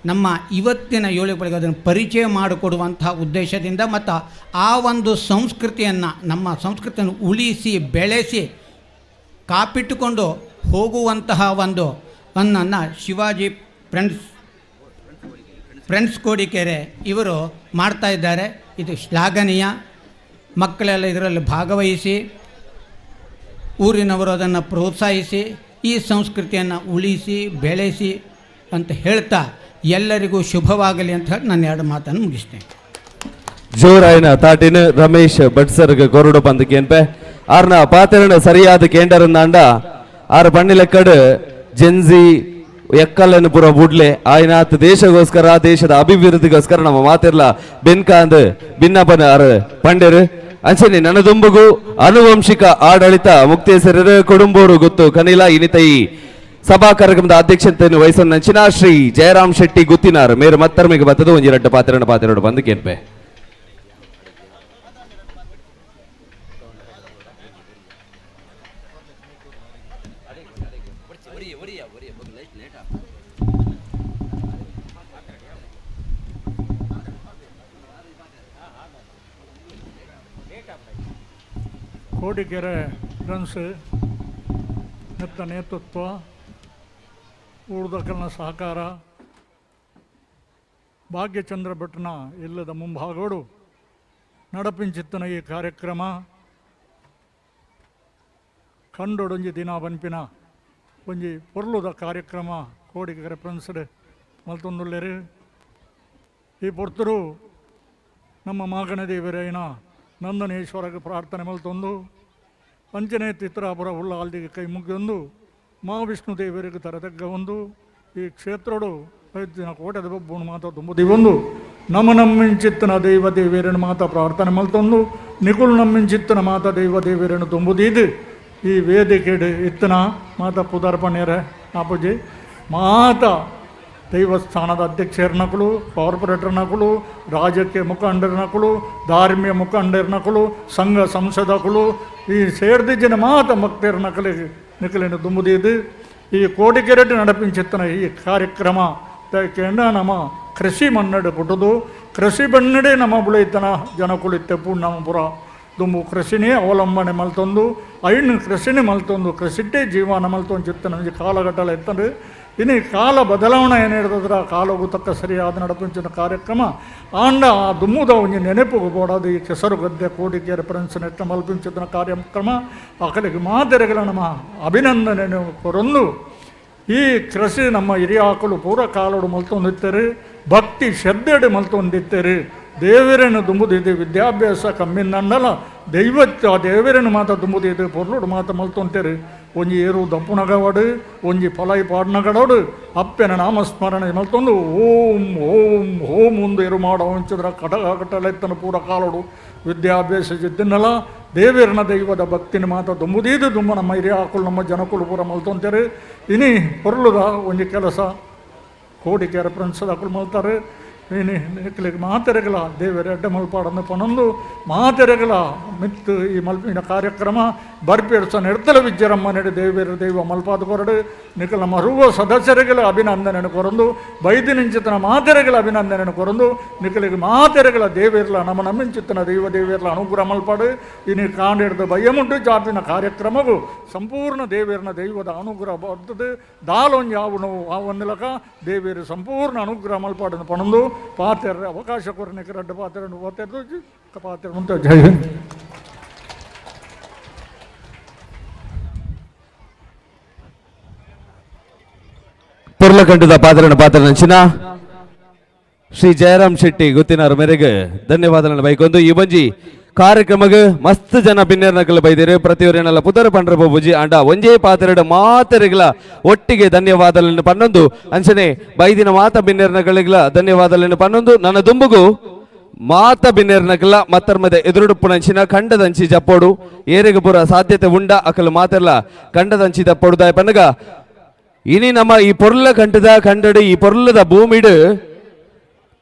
ನಮ್ಮ ಇವತ್ತಿನ ಏಳುಗಳಿಗೆ ಅದನ್ನು ಪರಿಚಯ ಮಾಡಿಕೊಡುವಂಥ ಉದ್ದೇಶದಿಂದ ಮತ್ತು ಆ ಒಂದು ಸಂಸ್ಕೃತಿಯನ್ನು, ನಮ್ಮ ಸಂಸ್ಕೃತಿಯನ್ನು ಉಳಿಸಿ ಬೆಳೆಸಿ ಕಾಪಿಟ್ಟುಕೊಂಡು ಹೋಗುವಂತಹ ಒಂದು ಅನ್ನನ್ನು ಶಿವಾಜಿ ಫ್ರೆಂಡ್ಸ್ ಕೋಡಿಕೆರೆ ಇವರು ಮಾಡ್ತಾಯಿದ್ದಾರೆ. ಇದು ಶ್ಲಾಘನೀಯ. ಮಕ್ಕಳೆಲ್ಲ ಇದರಲ್ಲಿ ಭಾಗವಹಿಸಿ, ಊರಿನವರು ಅದನ್ನು ಪ್ರೋತ್ಸಾಹಿಸಿ, ಈ ಸಂಸ್ಕೃತಿಯನ್ನು ಉಳಿಸಿ ಬೆಳೆಸಿ ಅಂತ ಹೇಳ್ತಾ ಎಲ್ಲರಿಗೂ ಶುಭವಾಗಲಿ ಅಂತ ಹೇಳಿ ನಾನು ಎರಡು ಮಾತನ್ನು ಮುಗಿಸ್ತೇನೆ. ಜೋರಾಯನ ತಾಟಿನ ರಮೇಶ್ ಭಟ್ ಸರ್ಗ್ ಕೊರಡು ಬಂದು ಕೇನ್ಪೆ ಆರ್ನ ಪಾತೆರಣ ಸರಿಯಾದ ಕೇಂಡರಂದಾಂಡ ಆರ್ ಪಣ್ಣಿಲೆಕ್ಕಡು ಜೆನ್ಜಿ ಎಕ್ಕಲ್ಲನ್ನು ಪೂರ ಬುಡ್ಲೆ ಆಯ್ನಾತ್ ದೇಶಗೋಸ್ಕರ ದೇಶದ ಅಭಿವೃದ್ಧಿಗೋಸ್ಕರ ನಮ್ಮ ಮಾತಿರ್ಲ ಬೆನ್ಕಾಂದ್ ಭಿನ್ನಪನ ಆರ್ ಪಂಡೆರು ಅಂಚನೆ ನನದುಂಬುಗು ಅನುವಂಶಿಕ ಆಡಳಿತ ಮುಕ್ತೇಸರರು ಕೊಡುಂಬೂರು ಗೊತ್ತು ಕನಿಲ ಇನಿತೈ. ಸಭಾ ಕಾರ್ಯಕ್ರಮದ ಅಧ್ಯಕ್ಷತೆಯನ್ನು ವಹಿಸೊಂದಂಚಿನ ಶ್ರೀ ಜಯರಾಮ್ ಶೆಟ್ಟಿ ಗುತ್ತಿನಾರ್ ಮೇರು ಮತ್ತರ್ಮೆಗೆ ಬತ್ತದ ಒಂಜಿ ರಡ್ಡ ಪಾತ್ರನ ಪಾತ್ರಡು ಬಂದು ಕೇಳ್ಪೆ. ಕೋಡಿಕೆರೆ ಫ್ರೆಂಡ್ಸ್ ನೆತ್ತ ನೇತೃತ್ವ ಊರ್ದಕಲ್ನ ಸಹಕಾರ ಭಾಗ್ಯಚಂದ್ರ ಭಟ್ನ ಇಲ್ಲದ ಮುಂಭಾಗೋಡು ನಡಪಿಂಚಿತ್ತನ ಈ ಕಾರ್ಯಕ್ರಮ ಕಂಡೊಡೊಂಜಿ ದಿನ ಬನ್ಪಿನ ಒಂಜಿ ಪೊರ್ಲುದ ಕಾರ್ಯಕ್ರಮ ಕೋಡಿಕೆರೆ ಫ್ರೆಂಡ್ಸ್ ಮಲ್ತೊಂದುಲ್ಲೆರು. ಈ ಪೊರ್ತರು ನಮ್ಮ ಮಾಗಣ ದೇವರೈನ ನಂದನೇಶ್ವರಗೆ ಪ್ರಾರ್ಥನೆ ಮಲ್ತೊಂದು ಅಂಚನೆ ತಿತ್ರಾಪುರ ಉಳ್ಳ ಆಲ್ದಿಗೆ ಕೈ ಮುಗಿಯೊಂದು ಮಹಾವಿಷ್ಣು ದೇವರಿಗೆ ತರತಗ್ಗ ಒಂದು ಈ ಕ್ಷೇತ್ರಡು 5 ದಿನ ಕೋಟೆದ ಬೊಬ್ಬುಣ ಮಾತ ತುಂಬುದಿವೊಂದು ನಮ ನಮ್ಮಿಂಚಿತ್ತನ ದೈವ ದೇವೇರನ ಮಾತ ಪ್ರಾರ್ಥನೆ ಮಲ್ತೊಂದು ನಿಕುಲು ನಮ್ಮಿಂಚಿತ್ತನ ಮಾತ ದೈವ ದೇವೇರನ್ನು ತುಂಬುದೀದು ಈ ವೇದಿಕೆಡು ಇತ್ತನ ಮಾತ ಪುದರ್ಪಣ್ಯರ ಆಪುಜಿ ಮಾತ ದೇವಸ್ಥಾನದ ಅಧ್ಯಕ್ಷರನಕುಲು, ಕಾರ್ಪೊರೇಟರ್ನಕುಲು, ರಾಜಕೀಯ ಮುಖಂಡರನಕುಲು, ಧಾರ್ಮಿಕ ಮುಖಂಡರನಕುಲು, ಸಂಘ ಸಂಸದಕುಲು, ಈ ಸೇರ್ದಿಜ್ಜಿನ ಮಾತ ಭಕ್ತರನಕಲಿಗೆ ನಿಕಲಿನ ದುಂಬುದೀದು ಈ ಕೋಟಿಕೆರೆಡ್ ನಡಪಿಂಚಿತ್ತನ ಈ ಕಾರ್ಯಕ್ರಮ ಕೇಂದ್ರ ನಮ್ಮ ಕೃಷಿ ಮನ್ನಡೆ ಪುಟ್ಟುದು ಕೃಷಿ ಬಣ್ಣಡೆ ನಮ್ಮ ಬುಳೆಯ್ತನ ಜನಕುಲು ಇತ್ತೆ ನಮ್ಮ ಪುರ ದುಂಬು ಕೃಷಿನೇ ಅವಲಂಬನೆ ಮಲ್ತೊಂದು ಐನು ಕೃಷಿನೇ ಮಲ್ತೊಂದು ಕೃಷಿಟ್ಟೇ ಜೀವನ ಮಲ್ತೊಂದು ಚಿತ್ತನ ಒಂಜಿ ಕಾಲಘಟ್ಟಲ ಎತ್ತಂದು ಇನ್ನು ಕಾಲ ಬದಲಾವಣೆ ಏನು ಹಿಡಿದ್ರ ಕಾಲಗೂ ತಕ್ಕ ಸರಿಯಾದ ನಡಪಂಚಿನ ಕಾರ್ಯಕ್ರಮ ಆಂಡ ಆ ದುಮ್ಮುದ ಒಂಜಿ ನೆನಪುಗು ಬೋಡಾದ ಈ ಕೆಸರು ಗದ್ದೆ ಕೋಡಿಕೆರೆ ಪ್ರೆನ್ಸ್ ನೆಟ್ಟ ಮಲ್ಪಿಂಚಿನ ಕಾರ್ಯಕ್ರಮ ಅಕಲಿಗೆ ಮಾದರಿಗಳ ನಮ್ಮ ಅಭಿನಂದನೆ ಕೊರೊಂದು ಈ ಕೃಷಿ ನಮ್ಮ ಹಿರಿಯಾಕಲು ಪೂರ ಕಾಲೋಡು ಮಲ್ತೊಂದಿತ್ತಾರೆ, ಭಕ್ತಿ ಶ್ರದ್ಧೆಡು ಮಲ್ತೊಂದಿತ್ತಾರೆ. ದೇವರನ್ನು ದುಂಬುದಿದ್ದು ವಿದ್ಯಾಭ್ಯಾಸ ಕಮ್ಮಿಂದಂಡಲ ದೈವತ್ವ ಆ ದೇವರನ್ನು ಮಾತ ದುಂಬುದಿದ್ದು ಪೊರ್ಲುಡು ಮಾತ ಮಲ್ತೊಂತೇರು. ಒಂಜಿ ಏರು ದಪ್ಪುನಗವಾಡು ಒಂಜಿ ಫಲೈ ಪಾಡ್ನಗಡೋಡು ಅಪ್ಪೆನ ನಾಮಸ್ಮರಣೆ ಮಲ್ತೊಂದು ಓಂ ಓಂ ಓಂ ಒಂದು ಎರು ಮಾಡ ಒಂಚಿದ್ರ ಕಟಗ ಕಟ್ಟಲೆತ್ತನ ಪೂರ ಕಾಲೋಡು ವಿದ್ಯಾಭ್ಯಾಸ ಜಿದ್ದನ್ನಲ ದೇವೇರನ ದೈವದ ಭಕ್ತಿನ ಮಾತ ದುಂಬುದೀದು ದುಂಬ ನಮ್ಮ ಹಿರಿಯಾಕುಲು ನಮ್ಮ ಜನಕುಲು ಪೂರ ಮಲ್ತೊಂತೇರು. ಇನಿ ಪೊರ್ಲುದ ಒಂಜಿ ಕೆಲಸ ಕೋಡಿಕೆರೆ ಪ್ರಿನ್ಸದಕುಲು ಮಲ್ತಾರೆ. ಇನಿ ನಿಕ್ಲೆಗ್ ಮಾತೆರೆಗಳ ದೇವೆರ್ ಎಡ್ಡೆ ಮಲ್ಪಾಡಂದು ಪನೊಂದು ಮಾತೆರೆಗಳ ಮಿತ್ತು ಈ ಮಲ್ಪಿನ ಕಾರ್ಯಕ್ರಮ ಬರ್ಪೇರ್ಸ ನೆಡ್ತಲ ವಿಜ್ಜರಮ್ಮ ನೆಡೆ ದೇವೇರು ದೈವ ಮಲ್ಪಾದ ಕೊರಡು ನಿಕಲ ಮರುವ ಸದಸ್ಯರುಗಳ ಅಭಿನಂದನೆ ಕೊರಂದು ಬೈದಿನಿಂಚಿತನ ಮಾತೆರೆಗಳ ಅಭಿನಂದನೆ ಕೊರಂದು ನಿಕಲಿಗೆ ಮಾತೆರೆಗಳ ದೇವೇರ್ಲ ನಮ್ಮ ನಮ್ಮಿಂಚಿತನ ದೈವ ದೇವೇರ್ಲ ಅನುಗ್ರಹ ಮಲ್ಪಾಡು. ಇನಿ ಕಾಂಡಿಡ್ದು ಬಯ್ಯಮುಂಟು ಜಾತಿನ ಕಾರ್ಯಕ್ರಮವು ಸಂಪೂರ್ಣ ದೇವೇರ್ನ ದೈವದ ಅನುಗ್ರಹ ಬರ್ತದೆ. ದಾಲೊಂಜಿ ಆವು ನೋವು ಆ ಒಂದಿಲಕ ದೇವೇರು ಸಂಪೂರ್ಣ ಅನುಗ್ರಹ ಮಲ್ಪಾಡನ್ನು ಪಣಂದು ಪಾತೆರ ಅವಕಾಶ ಕೊರನಿಕ ರಡ್ಡು ಪಾತೆರ ಪಾತೆರ್ದು ಪಾತೆರ ಮುಂತೆ. ಜೈ ಹಿಂದ್. ಪೊರ್ಲಕಂಡದ ಪಾತ್ರನ ಪಾತ್ರ ನಂಚಿನ ಶ್ರೀ ಜಯರಾಮ್ ಶೆಟ್ಟಿ ಗುತ್ತಿನಾರ್ ಮೇರೆಗೆ ಧನ್ಯವಾದಗಳನ್ನು ಬೈಕೊಂದು ಈ ಬಂಜಿ ಕಾರ್ಯಕ್ರಮಗ್ ಮಸ್ತ್ ಜನ ಬಿನ್ನೇರ್ನಕಲ್ ಬೈದಿರು. ಪ್ರತಿಯೊರಿನೆಲ್ಲ ಪುದರ್ ಪಂಡ್ರ ಬೊಬ್ಬುಜಿ ಅಂಡ ಒಂಜೇ ಪಾತ್ರೆಡ್ ಮಾತೆರೆಗ್ಲ ಒಟ್ಟಿಗೆ ಧನ್ಯವಾದಗಳನ್ನು ಪನ್ನೊಂದು ಅಂಚನೆ ಬೈದಿನ ಮಾತ ಬಿನ್ನೇರ್ನಕಲಿಗ್ಲ ಧನ್ಯವಾದಗಳನ್ನು ಪನ್ನೊಂದು ನನ್ನ ದುಂಬುಗು ಮಾತ ಬಿನ್ನೇರ್ನಕಲ ಮತ್ತರ್ಮದ ಎದುರುಡುಪ್ಪುನಂಚಿನ ಖಂಡದಂಚಿ ಜಪ್ಪೋಡು ಏರೆಗ್ ಪೂರ ಸಾಧ್ಯತೆ ಉಂಡ ಅಕಲ್ ಮಾತೆರ್ಲ ಕಂಡದಂಚಿ ದಪ್ಪೋಡು ದಾಯ ಪನ್ನಗ ಇನಿ ನಮ್ಮ ಈ ಪೊರ್ಲ ಕಂಠದ ಕಂಡಡು ಈ ಪೊರ್ಲದ ಭೂಮಿಡು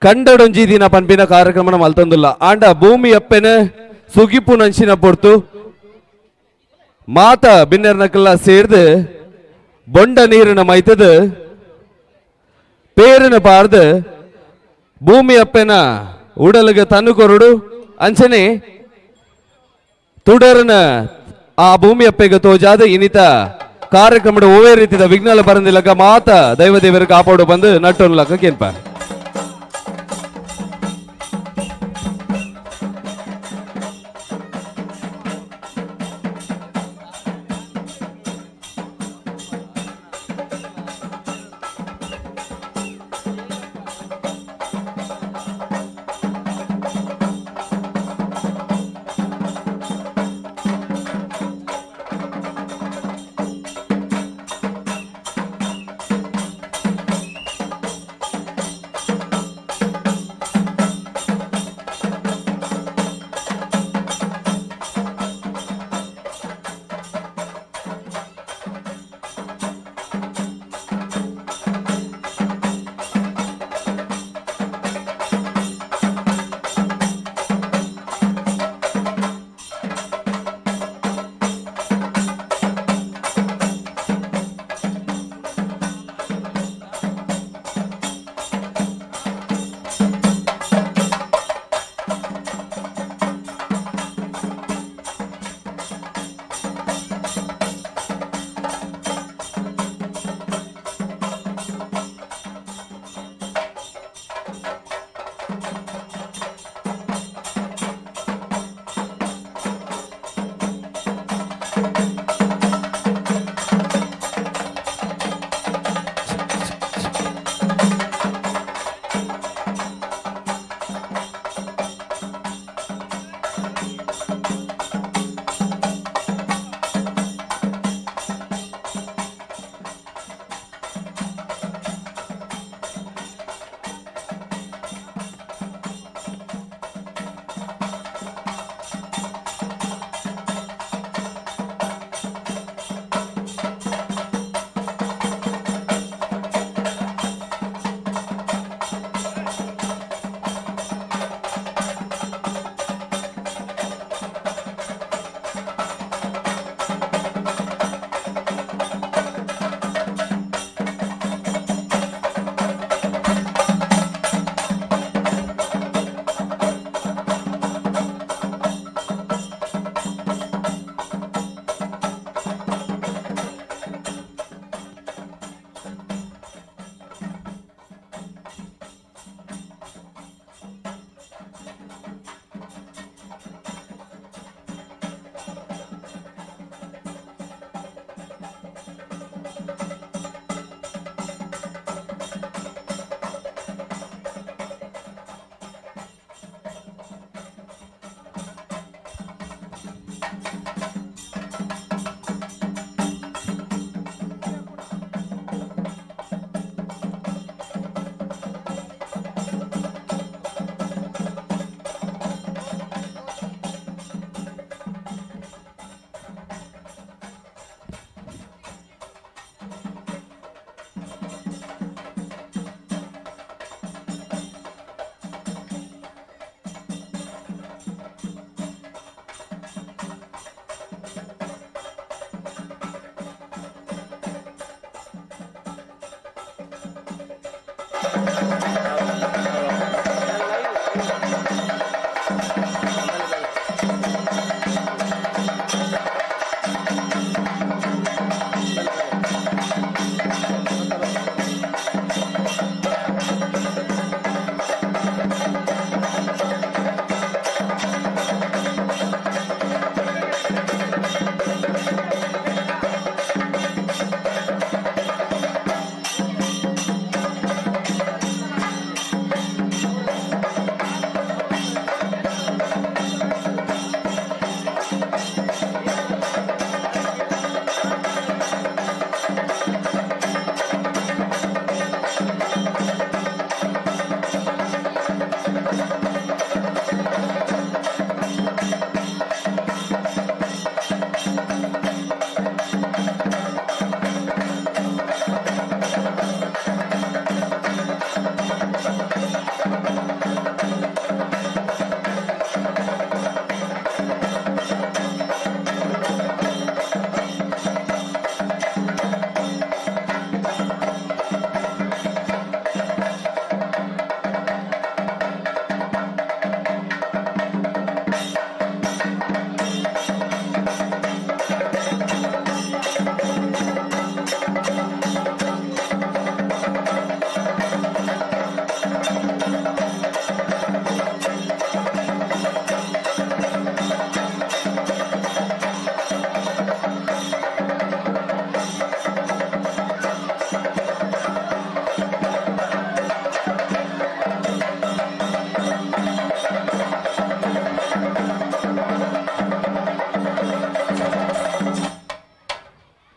ಕಂಡಡೊಂಜಿ ದಿನ ಪನ್ಪಿನ ಕಾರ್ಯಕ್ರಮನ ಮಲ್ತೊಂದುಲ್ಲ. ಆಂಡ ಭೂಮಿ ಅಪ್ಪೆನ ಸುಗಿಪು ನಂಚಿನ ಪೊರ್ತು ಮಾತ ಬಿನ್ನೆರ್ನಕಲ್ಲ ಸೇರ್ದು ಬೊಂಡ ನೀರಿನ ಮೈತದು ಪೇರಿನ ಪಾರ್ದು ಭೂಮಿ ಅಪ್ಪೆನ ಉಡಲಿಗೆ ತನ್ನು ಕೊರಡು ಅಂಚನೆ ತುಡರನ ಆ ಭೂಮಿ ಅಪ್ಪೆಗೆ ತೋಜಾದ ಇನಿತ ಕಾರ್ಯಕ್ರಮದ ಓವೇ ರೀತಿದ ವಿಘ್ನಲ ಬರಂದಿಲ್ಲಕ ಮಾತ ದೈವ ದೇವರ ಕಾಪಾಡು ಬಂದು ನಟ್ಟೊನ್ಲಕ್ಕ ಕೇನ್ಪ.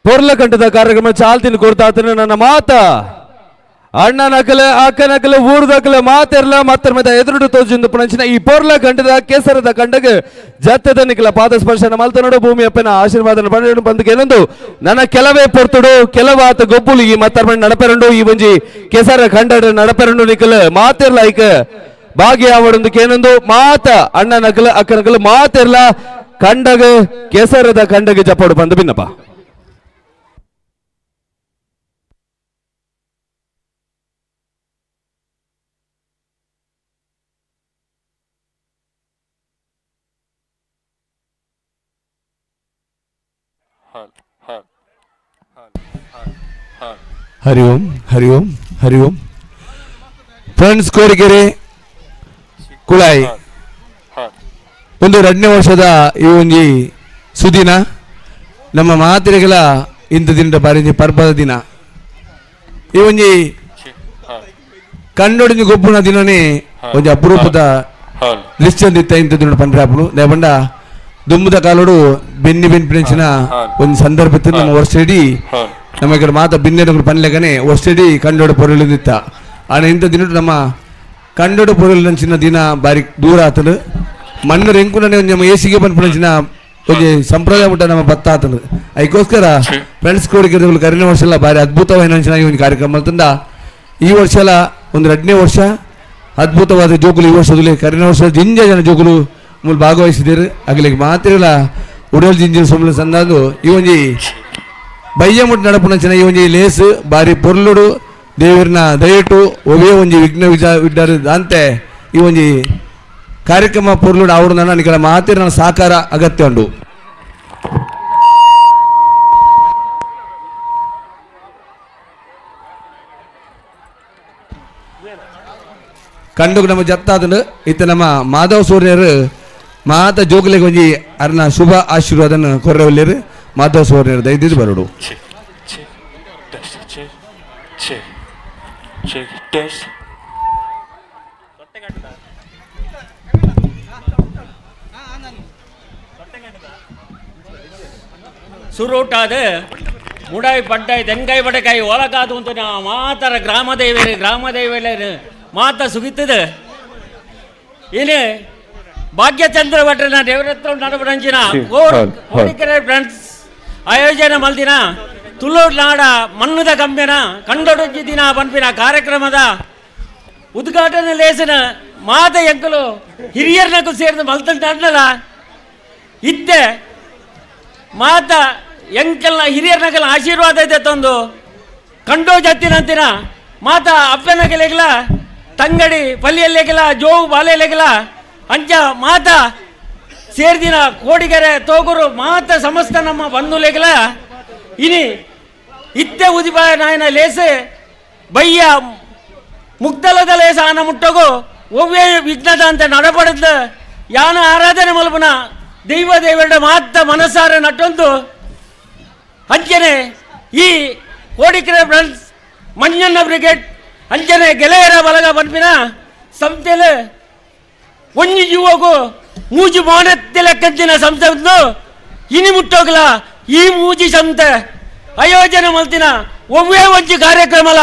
ಪೊರ್ಲಕಂಠದ ಕಾರ್ಯಕ್ರಮ ಚಾಲ್ತಿನ ಕೊಡ್ತಾತನ ನನ್ನ ಮಾತ ಅಣ್ಣನಕಲೆ ಅಕ್ಕನಕಲೆ ಊರ್ದಕಲೆ ಮಾತೆರ್ಲ ಮತ್ತರ ಮತ್ತ ಎದುರುಡು ತೋಜಿಂದು ಪುಣಂಚಿನ ಈ ಪೊರ್ಲಕಂಠದ ಕೇಸರದ ಕಂಡಗ ಜತ್ತದ ನಿಕಲ ಪಾದ ಸ್ಪರ್ಶನ ಮಲ್ತನೋಡು ಭೂಮಿ ಅಪ್ಪನ ಆಶೀರ್ವಾದನ ಪಡೆಯಡು ಬಂದು ಏನೊಂದು ನನ್ನ ಕೆಲವೇ ಪೊರ್ತುಡು ಕೆಲವಾತ ಗೊಬ್ಬುಲು ಈ ಮತ್ತರ್ಮಣಿ ನಡಪೆರಂಡು ಈ ಒಂಜಿ ಕೆಸರ ಖಂಡಡು ನಡಪೆರಂಡು ನಿಕಲ ಮಾತೆರ್ಲ ಐಕ ಭಾಗಿಯಾವಡೊಂದು ಕೇನೊಂದು ಮಾತ ಅಣ್ಣನಕಲೆ ಅಕ್ಕನಕಲೆ ಮಾತೆರ್ಲ ಕಂಡಗ ಕೆಸರದ ಕಂಡಗ ಜಪೋಡು ಬಂದು ಬಿನ್ನಪ್ಪ. ಹರಿ ಓಂ ಹರಿ ಓಂ ಹರಿ ಓಂ. ಫ್ರೆಂಡ್ಸ್ ಕೋರಿಕೆರೆ ಕುಳಾಯಿ ಒಂದು ಎರಡನೇ ವರ್ಷದ ಈ ಒಂಜಿ ಸುದಿನ ನಮ್ಮ ಮಾತ್ರೆಗಳ ಇಂಥ ದಿನದ ಬಾರಿ ಪರ್ಬದ ದಿನ. ಈ ಒಂಜಿ ಕಣ್ಣೊಡಿಂಜಿ ಗೊಬ್ಬುನ ದಿನನೇ ಒಂಜಿ ಅಪರೂಪದ ಲಿಸ್ಟ್ ಇಂಥ ದಿನ ಪಂಡ್ರಾಪುಡು ದೇಬಂಡ ದುಮ್ಮದ ಕಾಲೋಡು ಬೆನ್ನಿ ಬೆನ್ಪಿನ ಒಂದು ಸಂದರ್ಭ ನಮ್ಮ ವರ್ಷ ಇಡೀ ನಮ್ಮ ಕಡೆ ಮಾತ ಬಿನ್ನೆ ಪನ್ಲೆಗನೆ ವರ್ಷ ಇಡೀ ಕಂಡೋಡು ಪೊರಲಿಂದಿತ್ತ. ಆನ ಇಂಥ ದಿನ ನಮ್ಮ ಕಂಡೋಡು ಪೊರಲಿನ ದಿನ ಬಾರಿ ದೂರ ಆತನು ಮಣ್ಣು ರೆಂಕುನನೆ ಒಂದು ನಮ್ಮ ಏಸಿಗೆ ಪನ್ಪುನಂಚಿನ ಒಂಜಿ ಸಂಪ್ರದಾಯ ಮುಟ್ಟ ನಮ್ಮ ಭತ್ತ ಆತನು. ಅದಕ್ಕೋಸ್ಕರ ಫ್ರೆಂಡ್ಸ್ ಕೋಡಿಕೆ ಕರಿನ ವರ್ಷ ಎಲ್ಲ ಬಾರಿ ಅದ್ಭುತವಾದ ಈ ಒಂದು ಕಾರ್ಯಕ್ರಮ ತಂದ ಈ ವರ್ಷ ಎಲ್ಲ ಒಂದು ಎರಡನೇ ವರ್ಷ ಅದ್ಭುತವಾದ ಜೋಕುಲು ಈ ವರ್ಷದಲ್ಲಿ ಕರಿನ ವರ್ಷ ಜಿಂಜ ಜನ ಜೋಕುಲು ಮೂಲ ಭಾಗವಹಿಸಿದರು. ಅಗಲಿಗೆ ಮಾತ್ರ ಉಡಲ್ ಜಿಂಜಿನ ಸೊಮ್ಮಲ ಸಂದಾದು ಈ ಒಂಜಿ ಬಯ್ಯ ಮುಟ್ಟು ನಡಪುನಂಚಿನ ಈ ಒಂಜಿ ಲೇಸ್ ಬಾರಿ ಪೊರ್ಲುಡು ದೇವರನ್ನ ದಯಟು ಒವೇ ಒಂಜಿ ವಿಘ್ನ ವಿಜ ದಾಂತೆ ಈ ಒಂಜಿ ಕಾರ್ಯಕ್ರಮ ಪೊರ್ಲುಡು ಅವರು ನನ್ನ ನಿಕಲ ಮಾತ್ರ ನನ್ನ ಸಹಕಾರ ಅಗತ್ಯ ಉಂಡು. ಕಂಡು ನಮ್ಮ ಜತ್ತಾದನು ಇತ್ತ ನಮ್ಮ ಮಾಧವ ಸೂರ್ಯರು ಮಾತ ಜೋಗುಲೆಗೆ ಒಂಜಿ ಅರ್ನ ಶುಭ ಆಶೀರ್ವಾದನ ಕೊರ್ರವಲ್ಲೇರು ಮಾಧವ ಸೂರ್ಯರು ದಯದಿದ್ದು ಬರೋಡು. ಸುರೂಟಾದ ಮುಡಾಯಿ ಪಡ್ಡಾಯಿ ತೆಂಕಾಯಿ ಬಡಕಾಯಿ ಒಲಕಾದು ಅಂತ ಮಾತರ ಗ್ರಾಮದೇವರು ಗ್ರಾಮದೇವರ ಮಾತ ಸುಗಿತದೆ. ಇನ್ನು ಭಾಗ್ಯಚಂದ್ರ ಭಟ್ರನ ದೇವರತ್ರ ನಡಬರಂಜಿನ ಕೋಡಿಕೆರೆ ಫ್ರೆಂಡ್ಸ್ ಆಯೋಜನೆ ಮಲ್ದಿನ ತುಳುನಾಡ ಮಣ್ಣದ ಕಂಬೆನ ಕಂಡೊಡೊಂಜಿ ದಿನ ಪನ್ಪಿನ ಕಾರ್ಯಕ್ರಮದ ಉದ್ಘಾಟನೆ ಲೇಸನ ಮಾತ ಎಂಕಲು ಹಿರಿಯರ್ನಕು ಸೇರಿದ ಮಲ್ತಂತ ಇತ್ತೆ ಮಾತ ಎಂಕಲ್ನ ಹಿರಿಯರ್ನಕಲ್ ಆಶೀರ್ವಾದ ಇದೆ ತಂದು ಕಂಡೋ ಜತ್ತಿನಂತಿನ ಮಾತ ಅಪ್ಪನಕಲೆಗ್ಲ ತಂಗಡಿ ಪಲ್ಲಿಯಲ್ಲೇಗಲ ಜೋವು ಬಾಲೆಲೆಗಲ ಅಂಚ ಮಾತ ಸೇರ್ದಿನ ಕೋಡಿಗೆರೆ ತೋಗುರು ಮಾತ ಸಮಸ್ತ ನಮ್ಮ ಬಂಧುಲೆಗಲ ಇನಿ ಇತ್ತೆ ಉದಿಪಾಯ ನಾಯನ ಲೇಸೆ ಬಯ್ಯ ಮುಕ್ತಲದ ಲೇಸ ಆನ ಮುಟ್ಟಗು ಒವ್ವೇ ವಿಘ್ನದ ಅಂತ ನಡಪಡದ ಯಾನ ಆರಾಧನೆ ಮಲ್ಪನ ದೈವ ದೇವರ ಮಾತ ಮನಸಾರ ನಟ್ಟೊಂದು ಅಂಚನೆ ಈ ಕೋಡಿಕೆರೆ ಫ್ರೆಂಡ್ಸ್ ಮಂಜಣ್ಣ ಬ್ರಿಗೇಡ್ ಅಂಚನೆ ಗೆಳೆಯರ ಬಲಗ ಪನ್ಪಿನ ಸಂಸ್ಥೆಲು ಒಂಜಿ ಜೀವಗು ಮೂಜಿ ಮಾನತ್ತೆ ಲೆಕ್ಕಂಚಿನ ಸಂಸ್ಥೆ ಇನಿ ಮುಟ್ಟೋಗ್ಲ ಈ ಮೂಜಿ ಸಂಸ್ಥೆ ಆಯೋಜನೆ ಮಲ್ತಿನ ಒವ್ವೇ ಒಂಜಿ ಕಾರ್ಯಕ್ರಮಲ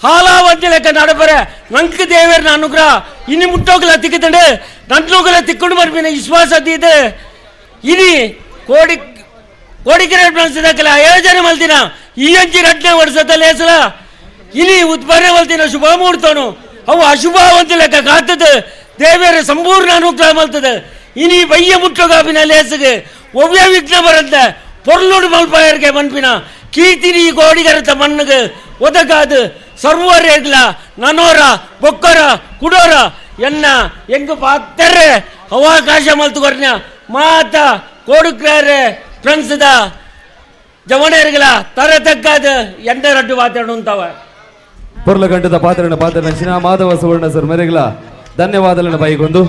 ಹಾಲ ಒಂಜಿ ಲೆಕ್ಕ ನಡಪರೆ ನಂಕ್ ದೇವರನ ಅನುಗ್ರಹ ಇನಿ ಮುಟ್ಟೋಗ್ಲ ತಿಕ್ಕುತ್ತಂಡೆ ನನ್ನೋಗ್ಲ ತಿಕ್ಕೊಂಡು ಬರ್ಪಿನ ವಿಶ್ವಾಸ ತೀದೆ. ಇನಿ ಕೋಡಿ ಕೋಡಿಕೆರೆ ಫ್ರೆಂಡ್ಸ್ ಆಯೋಜನೆ ಮಲ್ತಿನ ಈ ಅಂಚಿ ರಡ್ನೆ ವರ್ಷದ ಲೇಸಲ ಇನಿ ಉತ್ಪನ್ನ ಮಲ್ತಿನ ಶುಭ ಮುಹೂರ್ತನು ಅವು ಅಶುಭ ಒಂಜಿ ಲೆಕ್ಕ ಕಾತದೆ ದೇವರ ಸಂಪೂರ್ಣ ಅನುಗ್ರಹ ಮಲ್ತದೆ. ಇನಿ ಬಯ್ಯ ಮುಟ್ಟೋಗಾಪಿನ ಲೇಸಗೆ ಒವ್ವೇ ವಿಘ್ನ ಬರಂತೆ ಪೊರ್ಲುಡು ಮಲ್ಪಾಯರ್ಗೆ ಮನ್ಪಿನ ಕೀರ್ತಿನಿ ಕೋಡಿಗರತ ಮಣ್ಣಗೆ ಒದಗಾದು ಸರ್ವರೇಗ್ಲ ನನೋರ ಬೊಕ್ಕರ ಕುಡೋರ ಎನ್ನ ಎಂಗ್ ಪಾತ್ತರೆ ಅವಕಾಶ ಮಲ್ತು ಕೊರ್ನ ಮಾತ ಕೋಡುಕ್ರಾರೆ ಫ್ರೆಂಡ್ಸ್ದ ಜವಣೇರ್ಗಳ ತರ ತಗ್ಗಾದ ಎಂಡ ರಡ್ಡು ಮಾತಾಡು ಅಂತಾವ. ಪೊರ್ಲಗಂಟದ ಪಾತ್ರನ ಪಾತ್ರ ನಂಚಿನ ಮಾಧವ ಸುವರ್ಣ ಸರ್ ಮೆರೆಗ್ಲ ಧನ್ಯವಾದಗಳನ್ನು ಬೈಗೊಂದು.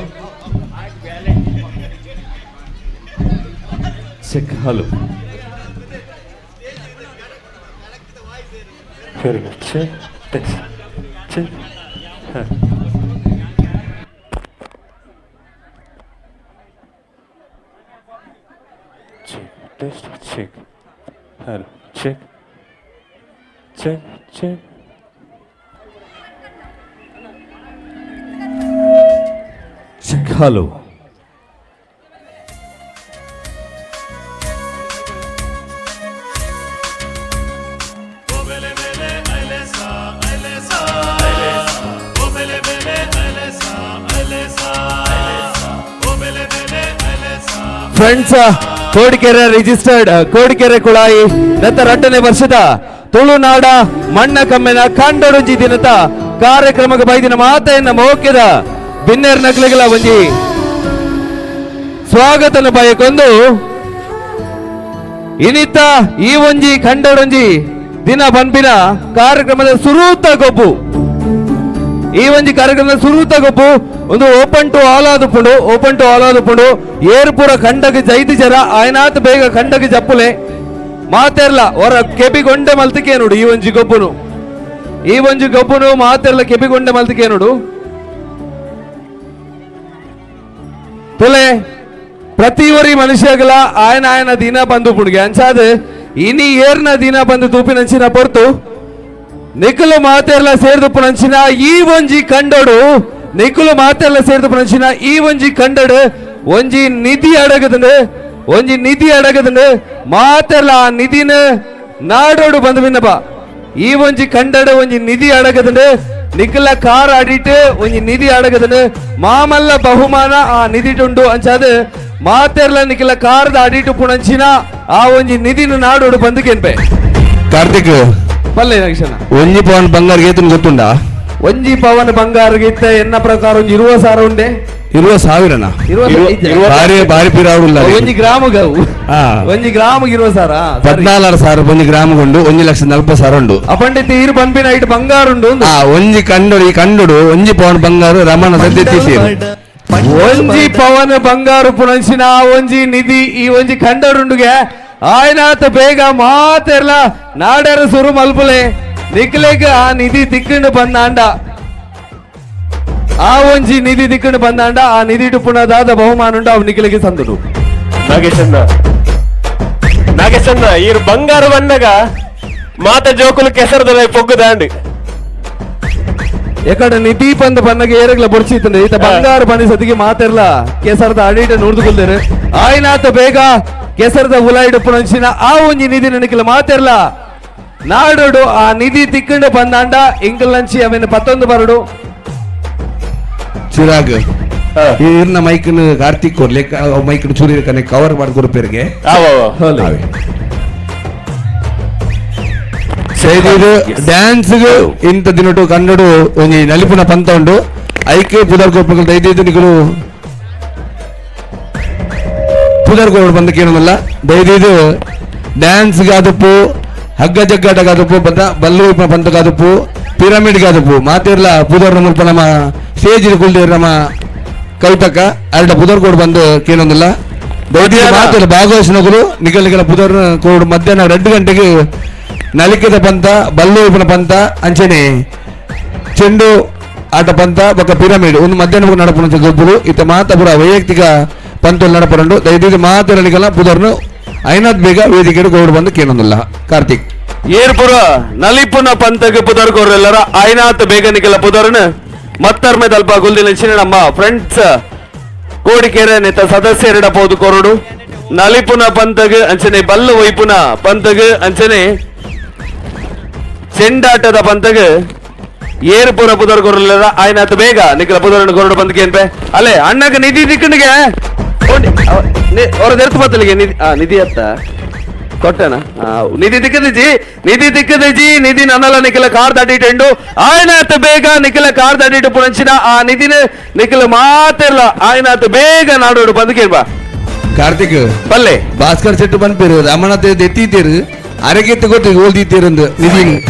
Check hello very good. Check test check. Check test check hello check check check check hello. Friends, Kodikere registered Kodikere Kulai ನಂತರ 8ನೇ ವರ್ಷದ ತುಳುನಾಡ ಮಣ್ಣ ಕಮ್ಮೆನ ಕಂಡೊಡೊಂಜಿ ದಿನದ ಕಾರ್ಯಕ್ರಮಕ್ಕೆ ಬೈದಿನ ಮಾತೆಯನ್ನ ಮೋಕ್ಯದ ಬಿನ್ನೇರ್ ನಕ್ಲಿಗಳ ಒಂಜಿ ಸ್ವಾಗತನ ಬಯಕೊಂದು ಇನಿತ ಈ ಒಂಜಿ ಕಂಡೊಡೊಂಜಿ ದಿನ ಬನ್ಪಿನ ಕಾರ್ಯಕ್ರಮದ ಸುರೂತ ಗೊಬ್ಬು. ಈ ಒಂಜಿ ಕಾರ್ಯಕ್ರಮದ ಸುರೂತ ಗೊಬ್ಬು ಒಂದು open to all ಆದುಪುಂಡು. Open to all ಆದುಪುಂಡು. ಏರ್ಪುರ ಕಂಡಗ ಜೈತಿ ಜರ ಆಯನಾತ್ ಬೇಗ ಕಂಡಗ ಜಪ್ಪುಲೆ ಮಾತೆರ್ಲ ಹೊರ ಕೆಬಿಗೊಂಡೆ ಮಲ್ತಿಕೇನುಡು. ಈ ಒಂಜಿ ಗೊಬ್ಬುನು ಈ ಒಂಜಿ ಗೊಬ್ಬುನು ಮಾತೆರ್ಲ ಕೆಬಿಗೊಂಡೆ ಮಲ್ತಿಕೇನುಡು. ತುಲೆ ಪ್ರತಿ ಒರಿ ಮನುಷ್ಯಗಳ ಆಯನ ಆಯನ ದಿನ ಬಂದು ಪುಣ್ಗೆ ಅಂಚಾದ ಇನಿ ಏರ್ನ ದಿನ ಬಂದು ತೂಪಿನಂಚಿನ ಪೊರ್ತು ನಿಖಲು ಮಾತೆರ್ಲ ಸೇರ್ದು ಪುನಂಚಿನ ಈ ಒಂಜಿ ಕಂಡೋಡು. ನಿಖಲು ಮಾತೆರ್ಲ ಸೇರ್ದು ಪುನಂಚಿನ ಈ ಒಂಜಿ ಕಂಡಡು ಒಂಜಿ ನಿಧಿ ಅಡಗದಂಡು. ಒಂಜಿ ನಿಧಿ ಅಡಗದಂಡು ಮಾತೆರ್ಲ ಆ ನಿಧಿನ ನಾಡೋಡು ಬಂದು ಬಿನ್ನಪ್ಪ. ಈ ಒಂಜಿ ಕಂಡಡು ಒಂಜಿ ನಿಧಿ ಅಡಗದಂಡು. ನಿಖಲ ಕಾರ್ ಅಡಿಟ್ ಒಂಜಿ ನಿಧಿ ಅಡಗದಂಡು. ಮಾಮಲ್ಲ ಬಹುಮಾನ ಆ ನಿಧಿಟುಂಡು ಅಂಚಾದ ಮಾತೆರ್ಲ ನಿಖಲ ಕಾರದ ಅಡಿಟು ಪುಣಂಚಿನ ಆ ಒಂಜಿ ನಿಧಿನ ನಾಡೋಡು ಬಂದು ಕೆನ್ಪೆ. ಕಾರ್ತಿಕ್ ಪಲ್ಲೆ ನಾಗೇಶಣ್ಣ. ಒಂಜಿ ಪವನ್ ಬಂಗಾರ ಗೇತನ್ ಗೊತ್ತುಂಡ? ಒಂಜಿ ಪವನ್ ಬಂಗಾರ ಗೀತ ಎನ್ನ ಪ್ರಕಾರ ಒಂಜಿ 20,000 ಉಂಡೆ. 20,000 ಬಾರಿ ಬಾರಿ ಪಿರಾವುಲ್ಲ. ಒಂಜಿ ಗ್ರಾಮಗ ಒಂಜಿ ಗ್ರಾಮ 20,000. 14,000 ಒಂಜಿ ಗ್ರಾಮಗುಂಡು 1,40,000 ಉಂಡು. ಅಪಂಡಿತ ಈರು ಪನ್ಪಿನ ಐಟ್ ಬಂಗಾರ ಉಂಡು. ಒಂಜಿ ಕಂಡೋಡು ಈ ಕಂಡೋಡು ಒಂಜಿ ಪವನ್ ಬಂಗಾರು ರಮಣ ಸದ್ಯ. ಒಂಜಿ ಪವನ್ ಬಂಗಾರು ಪುಣಂಚಿನ ಒಂಜಿ ನಿಧಿ ಈ ಒಂಜಿ ಕಂಡೋಡುಂಡುಗೆ ಆಯ್ನಾತ ಬೇಗ ಮಾತೆರ್ಲ ನಾಡರ ಸುರು ಮಲ್ಪುಲೆ ನಿಕ್ಲೆಗ್ ಆ ನಿಧಿ ತಿಕ್ಕಂಡು ಬಂದಾಂಡ. ಆ ಒಂಜಿ ನಿಧಿ ದಿಕ್ಕಂಡು ಬಂದಾಂಡ ಆ ನಿಧಿ ಪುನದಾದ ಬಹುಮಾನ ಉಂಡು ಅವು ನಿಕ್ಲೆಗೆ ಸಂದುಡು. ನಾಗೇಶಣ್ಣ. ನಾಗೇಶಣ್ಣ ಈರು ಬಂಗಾರ ಬಣ್ಣಗ ಮಾತ ಜೋಕುಲು ಕೆಸರದಲ್ಲ ಪೊಗ್ಗುದಾಂಡ್ ಎಕಡೆ ನಿಧಿ ಪಂದ ಬಣ್ಣಗೆ ಏರಗ್ಲ ಬೊರ್ಚಿತ್ತಂದ್ರೆ ಈತ ಬಂಗಾರ ಬನ್ನಿ ಸತಿಗೆ ಮಾತಿರ್ಲ ಕೆಸರದ ಅಡಿಟ ನುಡಿದುಕೊಳ್ದೇರು ಆಯ್ನಾತ ಬೇಗ ಕೆಸರದ ಉಲಾಯಿಡು ಪುಣಂಚಿನ ಆ ಒಂಜಿ ನಿಧಿ ನನಕಿಲ್ಲ ಮಾತಿರ್ಲ ನಾಡೋಡು ಆ ನಿಧಿ ತಿಕ್ಕಂಡ ಬಂದಾಂಡ ಇಂಗ್ಲಂಚಿ ಅವೇನು ಪತ್ತೊಂದು ಬರಡು. ಚಿರಾಗ್ ಇರ್ನ ಮೈಕ್ ಕಾರ್ತಿಕ್ ಕೊರ್ಲೆ ಮೈಕ್ ಚೂರಿ ಕನೆ ಕವರ್ ಮಾಡಿ ಪೇರಿಗೆ. ಡ್ಯಾನ್ಸ್ ಇಂತ ದಿನಟು ಕನ್ನಡು ಒಂಜಿ ನಲಿಪುನ ಪಂತ ಉಂಡು ಐಕೆ ಪುದರ್ ಕೋಪಗಳು ದೈದೈದು ನಿಕಲು ಪುದರ್ ಕೋಪಡು ಬಂದ ಕೇಳೋದಲ್ಲ ದೈದೈದು ಡ್ಯಾನ್ಸ್ ಗಾದಪ್ಪು ಹಗ್ಗ ಜಗ್ಗಾಟ ಗಾದಪ್ಪು ಬಂದ ಬಲ್ಲು ಪಂತ ಗಾದಪ್ಪು ಪಿರಮಿಡ್ ಗಾದಪ್ಪು ಮಾತಿರ್ಲ ಪುದರ್ ಮುಲ್ಪ ನಮ್ಮ ಸ್ಟೇಜ್ ಕುಲ್ದಿರ್ ನಮ್ಮ ಕವಿತಕ್ಕ ಅರಡ ಪುದರ್ ಕೋಡ್ ಬಂದು ಕೇಳೊಂದಿಲ್ಲ ದೈದಿಯ ಮಾತಿಲ್ಲ ಭಾಗವಹಿಸಿನವರು ನಿಗಲ್ ನಿಗಲ ಪುದರ್ ಕೋಡ್ ಮಧ್ಯಾಹ್ನ 2 ಗಂಟೆಗೆ ನಲಿಕೆದ ಪಂತ ಬಲ್ಲು ಪಂತ ಅಂಚನೆ ಚೆಂಡು ಆಟ ಪಂತ ಬೊಕ್ಕ ಪಿರಮಿಡ್ ಒಂದು ಮಧ್ಯಾಹ್ನ ನಡಪುನ ಗೊಬ್ಬರು ಇತ್ತ ಮಾತ ಪುರ ವೈಯಕ್ತಿಕ ಪಂತುలు ನಡಪರಂಡು ದಯದೀದು ಮಾತ್ರ ನಿಗಲ ಪುದರ್ನು ಐನಾಥ್ ಬೇಗ ವೇದಿಕೆ ಕೋಡ್ ಬಂದು ಕೇಳೊಂದಿಲ್ಲ. ಕಾರ್ತಿಕ್ ಏರ್ಪುರ ನಲಿಪುನ ಪಂತಕ್ಕೆ ಪುದರ್ ಕೋರೆಲ್ಲರ ಐನಾಥ್ ಬೇಗ ನಿಗಲ ಪುದರ್ನು ಮತ್ತರ್ಮೆ ತಲ್ಪ ಗುಲ್ದಿನ ನಮ್ಮ ಫ್ರೆಂಡ್ಸ್ ಕೋಡಿಕೆರೆ ನೆತ್ತ ಸದಸ್ಯರಿಡ ಪೋದು ಕೊರಡು ನಲಿಪುನ ಪಂತಗ್ ಅಂಚನೆ ಬಲ್ಲು ವೈಪುನ ಪಂತಗ್ ಅಂಚನೆ ಚೆಂಡಾಟದ ಪಂತಗ್ ಏರ್ಪುರ ಪುದರ್ ಕೊರಲಿಲ್ಲ ಆಯ್ನಾತ್ ಬೇಗ ನಿಖಲ ಪುದರನ್ನು ಕೊರಡು ಬಂದಕ್ಕೆ ಏನ್ಪೆ ಅಲ್ಲೇ ಅಣ್ಣಗೆ ನಿಧಿ ದಿಕ್ಕನಿಗೆ ಅವ್ರ ನೆರ್ತು ಬತ್ತಲಿಗೆ ನಿಧಿ ನಿಧಿ ಅತ್ತ ಕೊಟ್ಟನ ನಿಧಿ ದಿಕ್ಕದಿಜಿ ನಿಧಿ ದಿಕ್ಕದಿಜಿ ನಿಧಿ ನನ್ನಲ್ಲ ನಿಖಲ ಕಾರ್ ದಾಟಿಟ್ಟೆಂಡು ಆಯ್ನಾತ್ ಬೇಗ ನಿಖಲ ಕಾರ್ ದಾಟಿಟ್ಟು ಪುಣಂಚಿನ ಆ ನಿಧಿನ ನಿಖಲ ಮಾತಿರ್ಲ ಆಯ್ನಾತ್ ಬೇಗ ನಾಡೋಡು ಬಂದಕೇಳ್ಬಾ. ಕಾರ್ತಿಕ್ ಪಲ್ಲೆ ಭಾಸ್ಕರ್ ಶೆಟ್ಟಿ ಬಂದ್ಪೇರು ರಮಣತೆ ಎತ್ತೀತೇರು ಅರಗೆತ್ತು ಗೊತ್ತು ಓಲ್ದೀತೇರಂದು ನಿಧಿ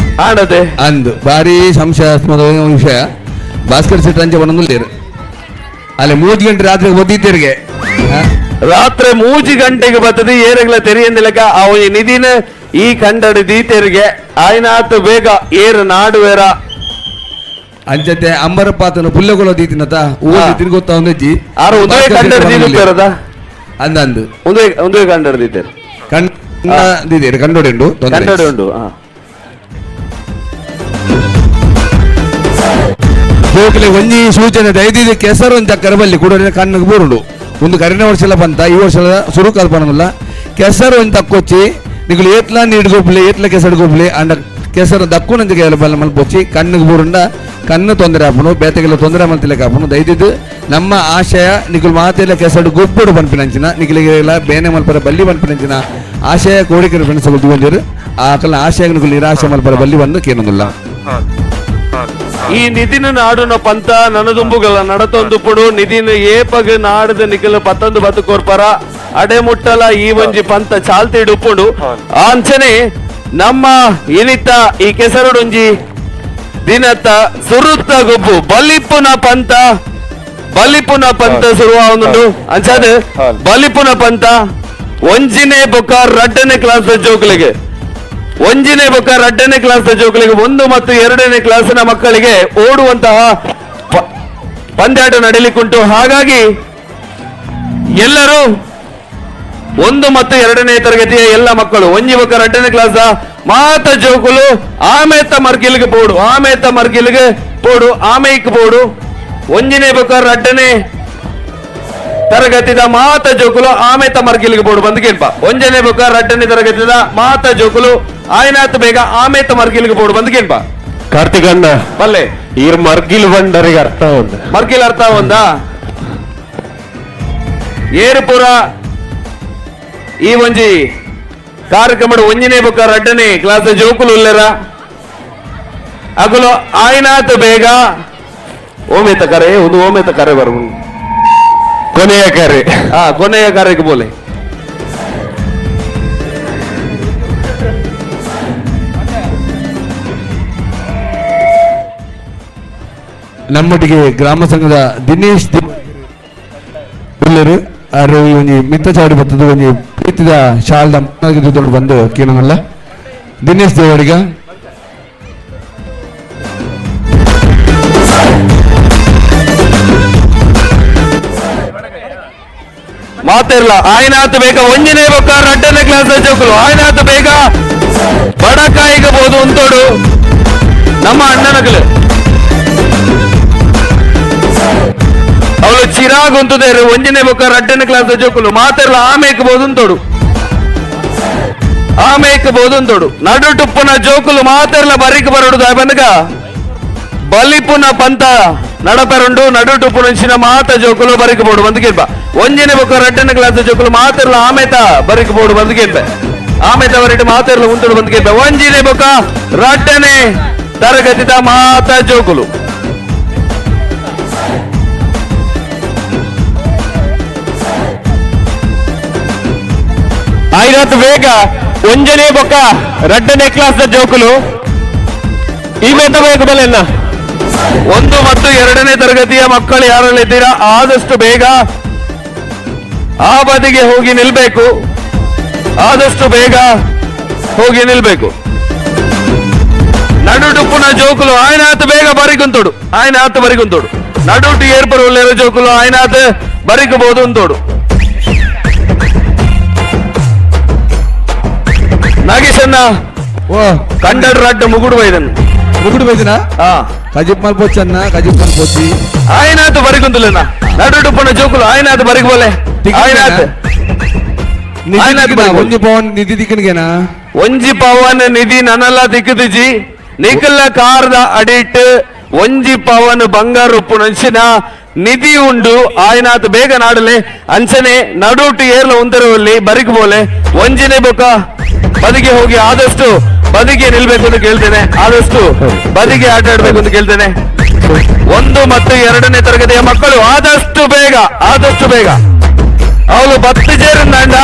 ಆಡದೆ ಅಂದು ಭಾರಿ ಸಂಶಯಾಸ್ಪದ ವಿಷಯ. ಭಾಸ್ಕರ್ ಶೆಟ್ಟಿ ಅಂಚೆ ಬಂದೊಂದು ಅಲ್ಲಿ 3 ಗಂಟೆ ರಾತ್ರಿ ಓದಿದ್ದೀರಿಗೆ ರಾತ್ರಿ 3 ಗಂಟೆಗೆ ಬರ್ತದೆ ಏರಗ್ಲ ತೆರಿಯಂದಿಲಕ ಅವು ನಿಧಿನ ಈ ಕಂಡಡು ದೀತೆರಿಗೆ ಆಯ್ನಾತ್ ಬೇಗ ಏರು ನಾಡುವೆರ ಅಂಚತೆ ಅಂಬರ ಪಾತನ ಪುಲ್ಲೆಗೊಳ ದೀತಿನತ ಓದಿ ಗೊತ್ತಾ ಒಂದಜ್ಜಿ ಆರು ಒಂದೇ ಕಂಡಡು ದೀಪೇರದ ಅಂದ ಅಂದು ಒಂದೇ ಒಂದೇ ಕಂಡಡು ದೀತೇರು ಕಂಡು ಕಂಡೋಡಿ ಉಂಡು ಕಂಡೋಡಿ ಉಂಡು. ಜೋಕುಲೆ ಒಂಜಿ ಸೂಚನೆ ದೈದಿದ ಕೆಸರು ಒಂಜಿ ಕರಬಲ್ಲಿ ಕೂಡ ಕಣ್ಣಿಗೆ ಬೋರುಂಡು ಒಂದು ಕರಿನ ವರ್ಷಲ ಬಂತ ಈ ವರ್ಷದ ಸುರು ಕಲ್ಪನಲ್ಲ ಕೆಸರು ಒಂಜಿ ತಕ್ಕೊಚ್ಚಿ ನಿಗುಲು ಏತ್ಲ ನೀಡು ಗೊಬ್ಲೆ ಏತ್ಲ ಕೆಸರು ಗೊಬ್ಲೆ ಅಂಡ ಕೆಸರು ದಕ್ಕುನಂಜಿ ಬಲ್ಲ ಮಲ್ಪೊಚ್ಚಿ ಕಣ್ಣಿಗೆ ಬೋರುಂಡ ಕಣ್ಣು ತೊಂದರೆ ಆಪುನು ಬೇತೆಗೆಲ್ಲ ತೊಂದರೆ ಮಲ್ತಿಲೆಕ್ಕ ಆಪುನು. ದಯದಿದ್ದು ನಮ್ಮ ಆಶಯ ನಿಗುಲು ಮಾತೆಲ್ಲ ಕೆಸರು ಗೊಬ್ಬಡು ಪನ್ಪಿನಂಚಿನ ನಿಗುಲಿಗೆಲ್ಲ ಬೇನೆ ಮಲ್ಪರ ಬಲ್ಲಿ ಪನ್ಪಿನಂಚಿನ ಆಶಯ ಕೋಡಿಕರ ಫ್ರೆಂಡ್ಸ್ ತಗೊಂಡಿರು ಆ ಕಲ್ಲ ಆಶಯ ನಿಗುಲು ನಿರಾಶೆ ಮಲ್ಪರ ಬಲ್ಲಿ ಬಂದು ಕೇನೊಂದಿಲ್ಲ. ಈ ನಿಧಿನ ನಾಡುನ ಪಂತ ನನದುಂಬುಗಲ ನಡತೊಂದು ಪುಡು ನಿಧಿನ ಏಪಗ ನಾಡದ ನಿಖಲ ಪತ್ತೊಂದು ಬತ್ತು ಕೋರ್ಪರ ಅಡೆ ಮುಟ್ಟಲ ಈ ಒಂಜಿ ಪಂತ ಚಾಲ್ತಿ ಉಪ್ಪುಂಡು ಅಂಚನೆ ನಮ್ಮ ಇನಿತ ಈ ಕೆಸರುಡೊಂಜಿ ದಿನತ್ತ ಸುರುತ್ತ ಗೊಬ್ಬು ಬಲಿಪುನ ಪಂತ ಬಲಿಪುನ ಪಂತ ಸುರುವ ಒಂದು ಅಂಚಾದ ಬಲಿಪುನ ಪಂತ ಒಂಜಿನೇ ಬೊಕ್ಕ ರಡ್ಡನೇ ಕ್ಲಾಸ್ ಜೋಕುಲಿಗೆ ಒಂಜಿನೇ ಬೊಕ್ಕ ರಡ್ಡನೇ ಕ್ಲಾಸ್ ಜೋಕುಲಿಗೆ 1 ಮತ್ತು 2ನೇ ಕ್ಲಾಸಿನ ಮಕ್ಕಳಿಗೆ ಓಡುವಂತಹ ಪಂದ್ಯಾಟ ನಡೀಲಿಕ್ಕುಂಟು. ಹಾಗಾಗಿ ಎಲ್ಲರೂ 1 ಮತ್ತು 2ನೇ ತರಗತಿಯ ಎಲ್ಲ ಮಕ್ಕಳು ಒಂಜಿ ಬೊಕ್ಕ 2ನೇ ಕ್ಲಾಸ್ ಮಾತ ಜೋಕುಲು ಆಮೇತ ಮರ್ಗಿಲ್ಗೆ ಪೋಡು ಆಮೇತ ಮರ್ಗಿಲ್ಗೆ ಪೋಡು ಆಮೇಕ್ ಪೋಡು ಒಂಜಿನೇ ಬೊಕ್ಕ 2ನೇ ತರಗತಿದ ಮಾತ ಜೋಕುಲು ಆಮೇತ ಮರ್ಗಿಲ್ಗೆ ಬೋಡು ಬಂದು ಕೇಳ್ಪ. ಒಂಜನೇ ಬೊಕ್ಕ 2ನೇ ತರಗತಿದ ಮಾತ ಜೋಕುಲು ಆಯ್ನಾತ್ ಬೇಗ ಆಮೇತ ಮರ್ಗಿಲ್ಗೆ ಬೋಡು ಬಂದು ಕೇಳ್ಪ. ಕಾರ್ತಿಕ್ ಅಣ್ಣ ಬಲ್ಲೆ ಈ ಮರ್ಗಿಲ್ ಬಂಡರಿಗೆ ಅರ್ಥ ಉಂಟು ಮರ್ಗಿಲ್ ಅರ್ಥ ಒಂದಾ ಏರುಪುರ ಈ ಒಂಜಿ ಕಾರ್ಯಕ್ರಮ ಒಂಜಿನೇ ಬೊಕ್ಕ 2ನೇ ಕ್ಲಾಸ್ ಜೋಕುಲು ಉಲ್ಲೆರ ಅಗುಲು ಆಯ್ನಾತ್ ಬೇಗ ಓಮೇತ ಕರೆ ಒಂದು ಓಮೇತ ಕರೆ ಬರು ಕೊನೆಯ ಕರೆ ಕೊನೆಯ ಕರೆಗೆ ಬೋಲೆ. ನಮ್ಮೊಟ್ಟಿಗೆ ಗ್ರಾಮ ಸಂಘದ ದಿನೇಶ್ ಉಲ್ಲೆರು ಆರು ಒಂಜಿ ಮಿತ್ತ ಚಾವಡಿ ಬತ್ತದ ಒಂಜಿ ಪ್ರೀತಿದ ಶಾಲ್ದ ಬಂದು ಕೇಳೋನಲ್ಲ ದಿನೇಶ್ ದೇವಡಿಗ. ಮಾತಿರ್ಲ ಆಯ್ನಾತ್ ಬೇಗ ಒಂಜನೇ ಬೊಕ್ಕ ರಡ್ಡನೇ ಕ್ಲಾಸ್ ಜೋಕುಲು ಆಯ್ನಾತ್ ಬೇಗ ಬಡಕಾಯಿಗೆ ಬೋದು ಉಂತೋಡು ನಮ್ಮ ಅಣ್ಣನಗಲು ಅವಳು ಚಿರಾಗ್ ಉಂತುದೇರು ಒಂಜನೇ ಬೊಕ್ಕ ರಡ್ಡನೇ ಕ್ಲಾಸ್ ಜೋಕುಲು ಮಾತಿರ್ಲ ಆಮೇಕ್ ಬೋದು ಉಂತೋಡು ಆಮೇಕ್ ಬೋದು ಉಂತೋಡು ನಡು ಟುಪ್ಪುನ ಜೋಕುಲು ಮಾತಿರ್ಲ ಬರಿಕ್ ಬರೋಡು ದಾಬನಗ ಬಲಿಪುನ ಪಂತ ನಡಪರುಂಡು ನಡು ಟುಪ್ಪುನ ಮಾತ ಜೋಕುಲು ಬರಿಕ್ ಬೋಡು ಬಂದು ಒಂಜನೇ ಬೊಕ್ಕ ರಡ್ಡನೇ ಕ್ಲಾಸ್ ಜೋಕುಲು ಮಾತಿರ್ಲ ಆಮೇತ ಬರಿಕ್ ಬೋಡು ಬಂದು ಕೇಳ್ಪೆ ಆಮೇತ ಬರಿಟ್ ಮಾತಿರ್ಲ ಉಂತುಡು ಬಂದು ಕೇಳ್ಪೆ ಒಂಜಿನೇ ಬೊಕ್ಕ ರಡ್ಡನೇ ತರಗತಿದ ಮಾತ ಜೋಕುಲು ಆಯ್ನಾತ್ ಬೇಗ ಒಂಜನೇ ಬೊಕ್ಕ ರಡ್ಡನೇ ಕ್ಲಾಸ್ the ಜೋಕುಲು ಈ ಮೇತ ಬೇಕು ಬಲೆನ್ನ. 1 ಮತ್ತು 2ನೇ ತರಗತಿಯ ಮಕ್ಕಳು ಯಾರೆಲ್ಲ ಇದ್ದೀರಾ ಆದಷ್ಟು ಬೇಗ ಆ ಬದಿಗೆ ಹೋಗಿ ನಿಲ್ಬೇಕು, ಆದಷ್ಟು ಬೇಗ ಹೋಗಿ ನಿಲ್ಬೇಕು. ನಡುಟುಪ್ಪುನ ಜೋಕುಲು ಆಯ್ನಾತ್ ಬೇಗ ಬರಿಗುಂತೋಡು, ಆಯ್ನಾತ್ ಬರಿಗುಂತೋಡು. ನಡುಟು ಏರ್ಪರು ಒಳ್ಳೆಯ ಜೋಕುಲು ಆಯ್ನಾತ್ ಬರಿಕಬಹುದು ಅಂತೋಡು. ನಾಗೇಶನ್ನ ಕಂಡಡ್ ರಡ್ಡ ಮುಗುಡು ಬೈದನ್ ಮುಗುಡು ಬೈದನ ಕಜಿಪ್ ಮಲ್ಪೊಚ್ಚನ್ನ ಕಜಿಪ್ ಮಲ್ಪೊಚ್ಚಿ ಆಯ್ನಾತ್ ಬರಿಗುಂತುಲೆನ ನಡುಟುಪ್ಪುನ ಜೋಕುಲು ಆಯ್ನಾತ್ ಬರಿಗೋಲೆ ಆಯ್ನಾತ್ ಒಂಜಿ ಪವನ್ ನಿಧಿ ದಿಕ್ಕನಿಗೆನಾ ಒಂಜಿ ಪವನ್ ನಿಧಿ ನನ್ನಲ್ಲ ದಿಕ್ಕದಿಜಿ ನಿಖಲ ಕಾರದ ಅಡಿಟ್ ಒಂಜಿ ಪವನ್ ಬಂಗಾರು ಉಪ್ಪು ನಂಚಿನ ನಿಧಿ ಉಂಡು ಆಯ್ನಾತ್ ಬೇಗ ನಾಡಲೆ ಅಂಚನೆ ನಡುಟು ಏರ್ಲ ಉಂತರವಲ್ಲಿ ಬರಿಕ್ ಬೋಲೆ ಒಂಜಿನೇ ಬೊಕ್ಕ ಬದಿಗೆ ಹೋಗಿ ಆದಷ್ಟು ಬದಿಗೆ ನಿಲ್ಬೇಕು ಅಂತ ಕೇಳ್ತೇನೆ, ಆದಷ್ಟು ಬದಿಗೆ ಆಟ ಆಡ್ಬೇಕು ಅಂತ ಕೇಳ್ತೇನೆ. 1 ಮತ್ತು 2ನೇ ತರಗತಿಯ ಮಕ್ಕಳು ಆದಷ್ಟು ಬೇಗ, ಆದಷ್ಟು ಬೇಗ. ಅವಳು ಬತ್ತು ചേರುಂದಾಂಡ,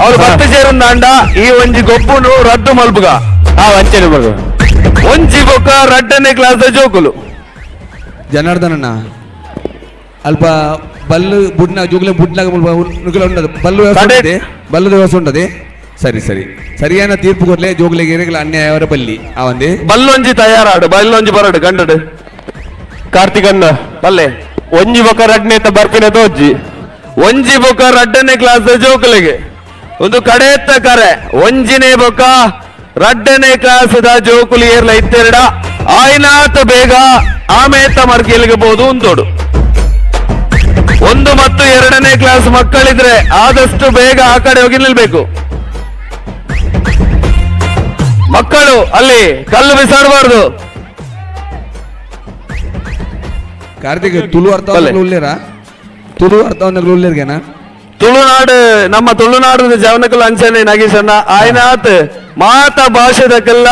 ಅವಳು ಬತ್ತು ചേರುಂದಾಂಡ ಈ ಒಂಜಿ ಗೊಬ್ಬುನು ರದ್ದು ಮಲ್ಪುಗ. ಒಂಜಿ ಬೊಕ್ಕ ರಡ್ಡನೇ ಕ್ಲಾಸ್ ಜೋಕುಲು ಜನಾರ್ದನಣ್ಣ ಅಲ್ಪ ಬಲ್ಲು ಬುಡ್ನ ಜೋಗುಲೆ ಬುಡ್ನಾಗ ಉಂಡದು ಬಲ್ಲು ವ್ಯವಸ್ಥೆ, ಬಲ್ಲದ ವ್ಯವಸ್ಥೆ ಉಂಟದೆ. ಸರಿ ಸರಿ ಸರಿಯಾದ ತೀರ್ಪು ಕೊಡ್ಲೆ ಜೋಗುಲೆಗೆ ಅನ್ಯಾಯ ಬಲ್ಲಿ ಆ ಒಂದೇ ಬಲ್ಲೊಂಜಿ ತಯಾರಾಡು ಬಲ್ಲೊಂಜಿ ಬರಡು ಗಂಡಡು ಕಾರ್ತಿಕಣ್ಣ ಬಲ್ಲೆ ಒಂಜಿ ಬೊಕ್ಕ ರಡ್ಡನೇ ಬರ್ಪಿನ ತೋಜ್ಜಿ ಒಂಜಿ ಬೊಕ್ಕ ರಡ್ಡನೇ ಕ್ಲಾಸ್ ಜೋಕುಲೆಗೆ ಒಂದು ಕಡೆತ್ತ ಕರೆ ಒಂಜಿನೇ ಬೊಕ್ಕ ರಡ್ಡನೇ ಕ್ಲಾಸ್ the ಜೋಕುಲು ಏರ್ಲ ಇತ್ತೆರಡ ಆಯ್ನಾತ ಬೇಗ ಆಮೇತ ಮರ್ಕೇಲಿಗೆ ಬೋದು ಉಂತೋಡು. 1 ಮತ್ತು 2ನೇ ಕ್ಲಾಸ್ ಮಕ್ಕಳಿದ್ರೆ ಆದಷ್ಟು ಬೇಗ ಆ ಕಡೆ ಹೋಗಿ ನಿಲ್ಬೇಕು. ಮಕ್ಕಳು ಅಲ್ಲಿ ಕಲ್ಲು ಬಿಸಾಡಬಾರ್ದು. ಕಾರ್ತಿಕ್ ತುಳು ಅರ್ಥ ತುಳು ಅರ್ಥವನ್ನ ಉಳ್ಳೇರ್ಗೆನಾ ತುಳುನಾಡು ನಮ್ಮ ತುಳುನಾಡು ಜವನಕುಲ ಅಂಚನೆ ನಗೀಶಣ್ಣ ಆಯ್ನಾತ್ ಮಾತ ಭಾಷೆದಕ್ಕೆಲ್ಲ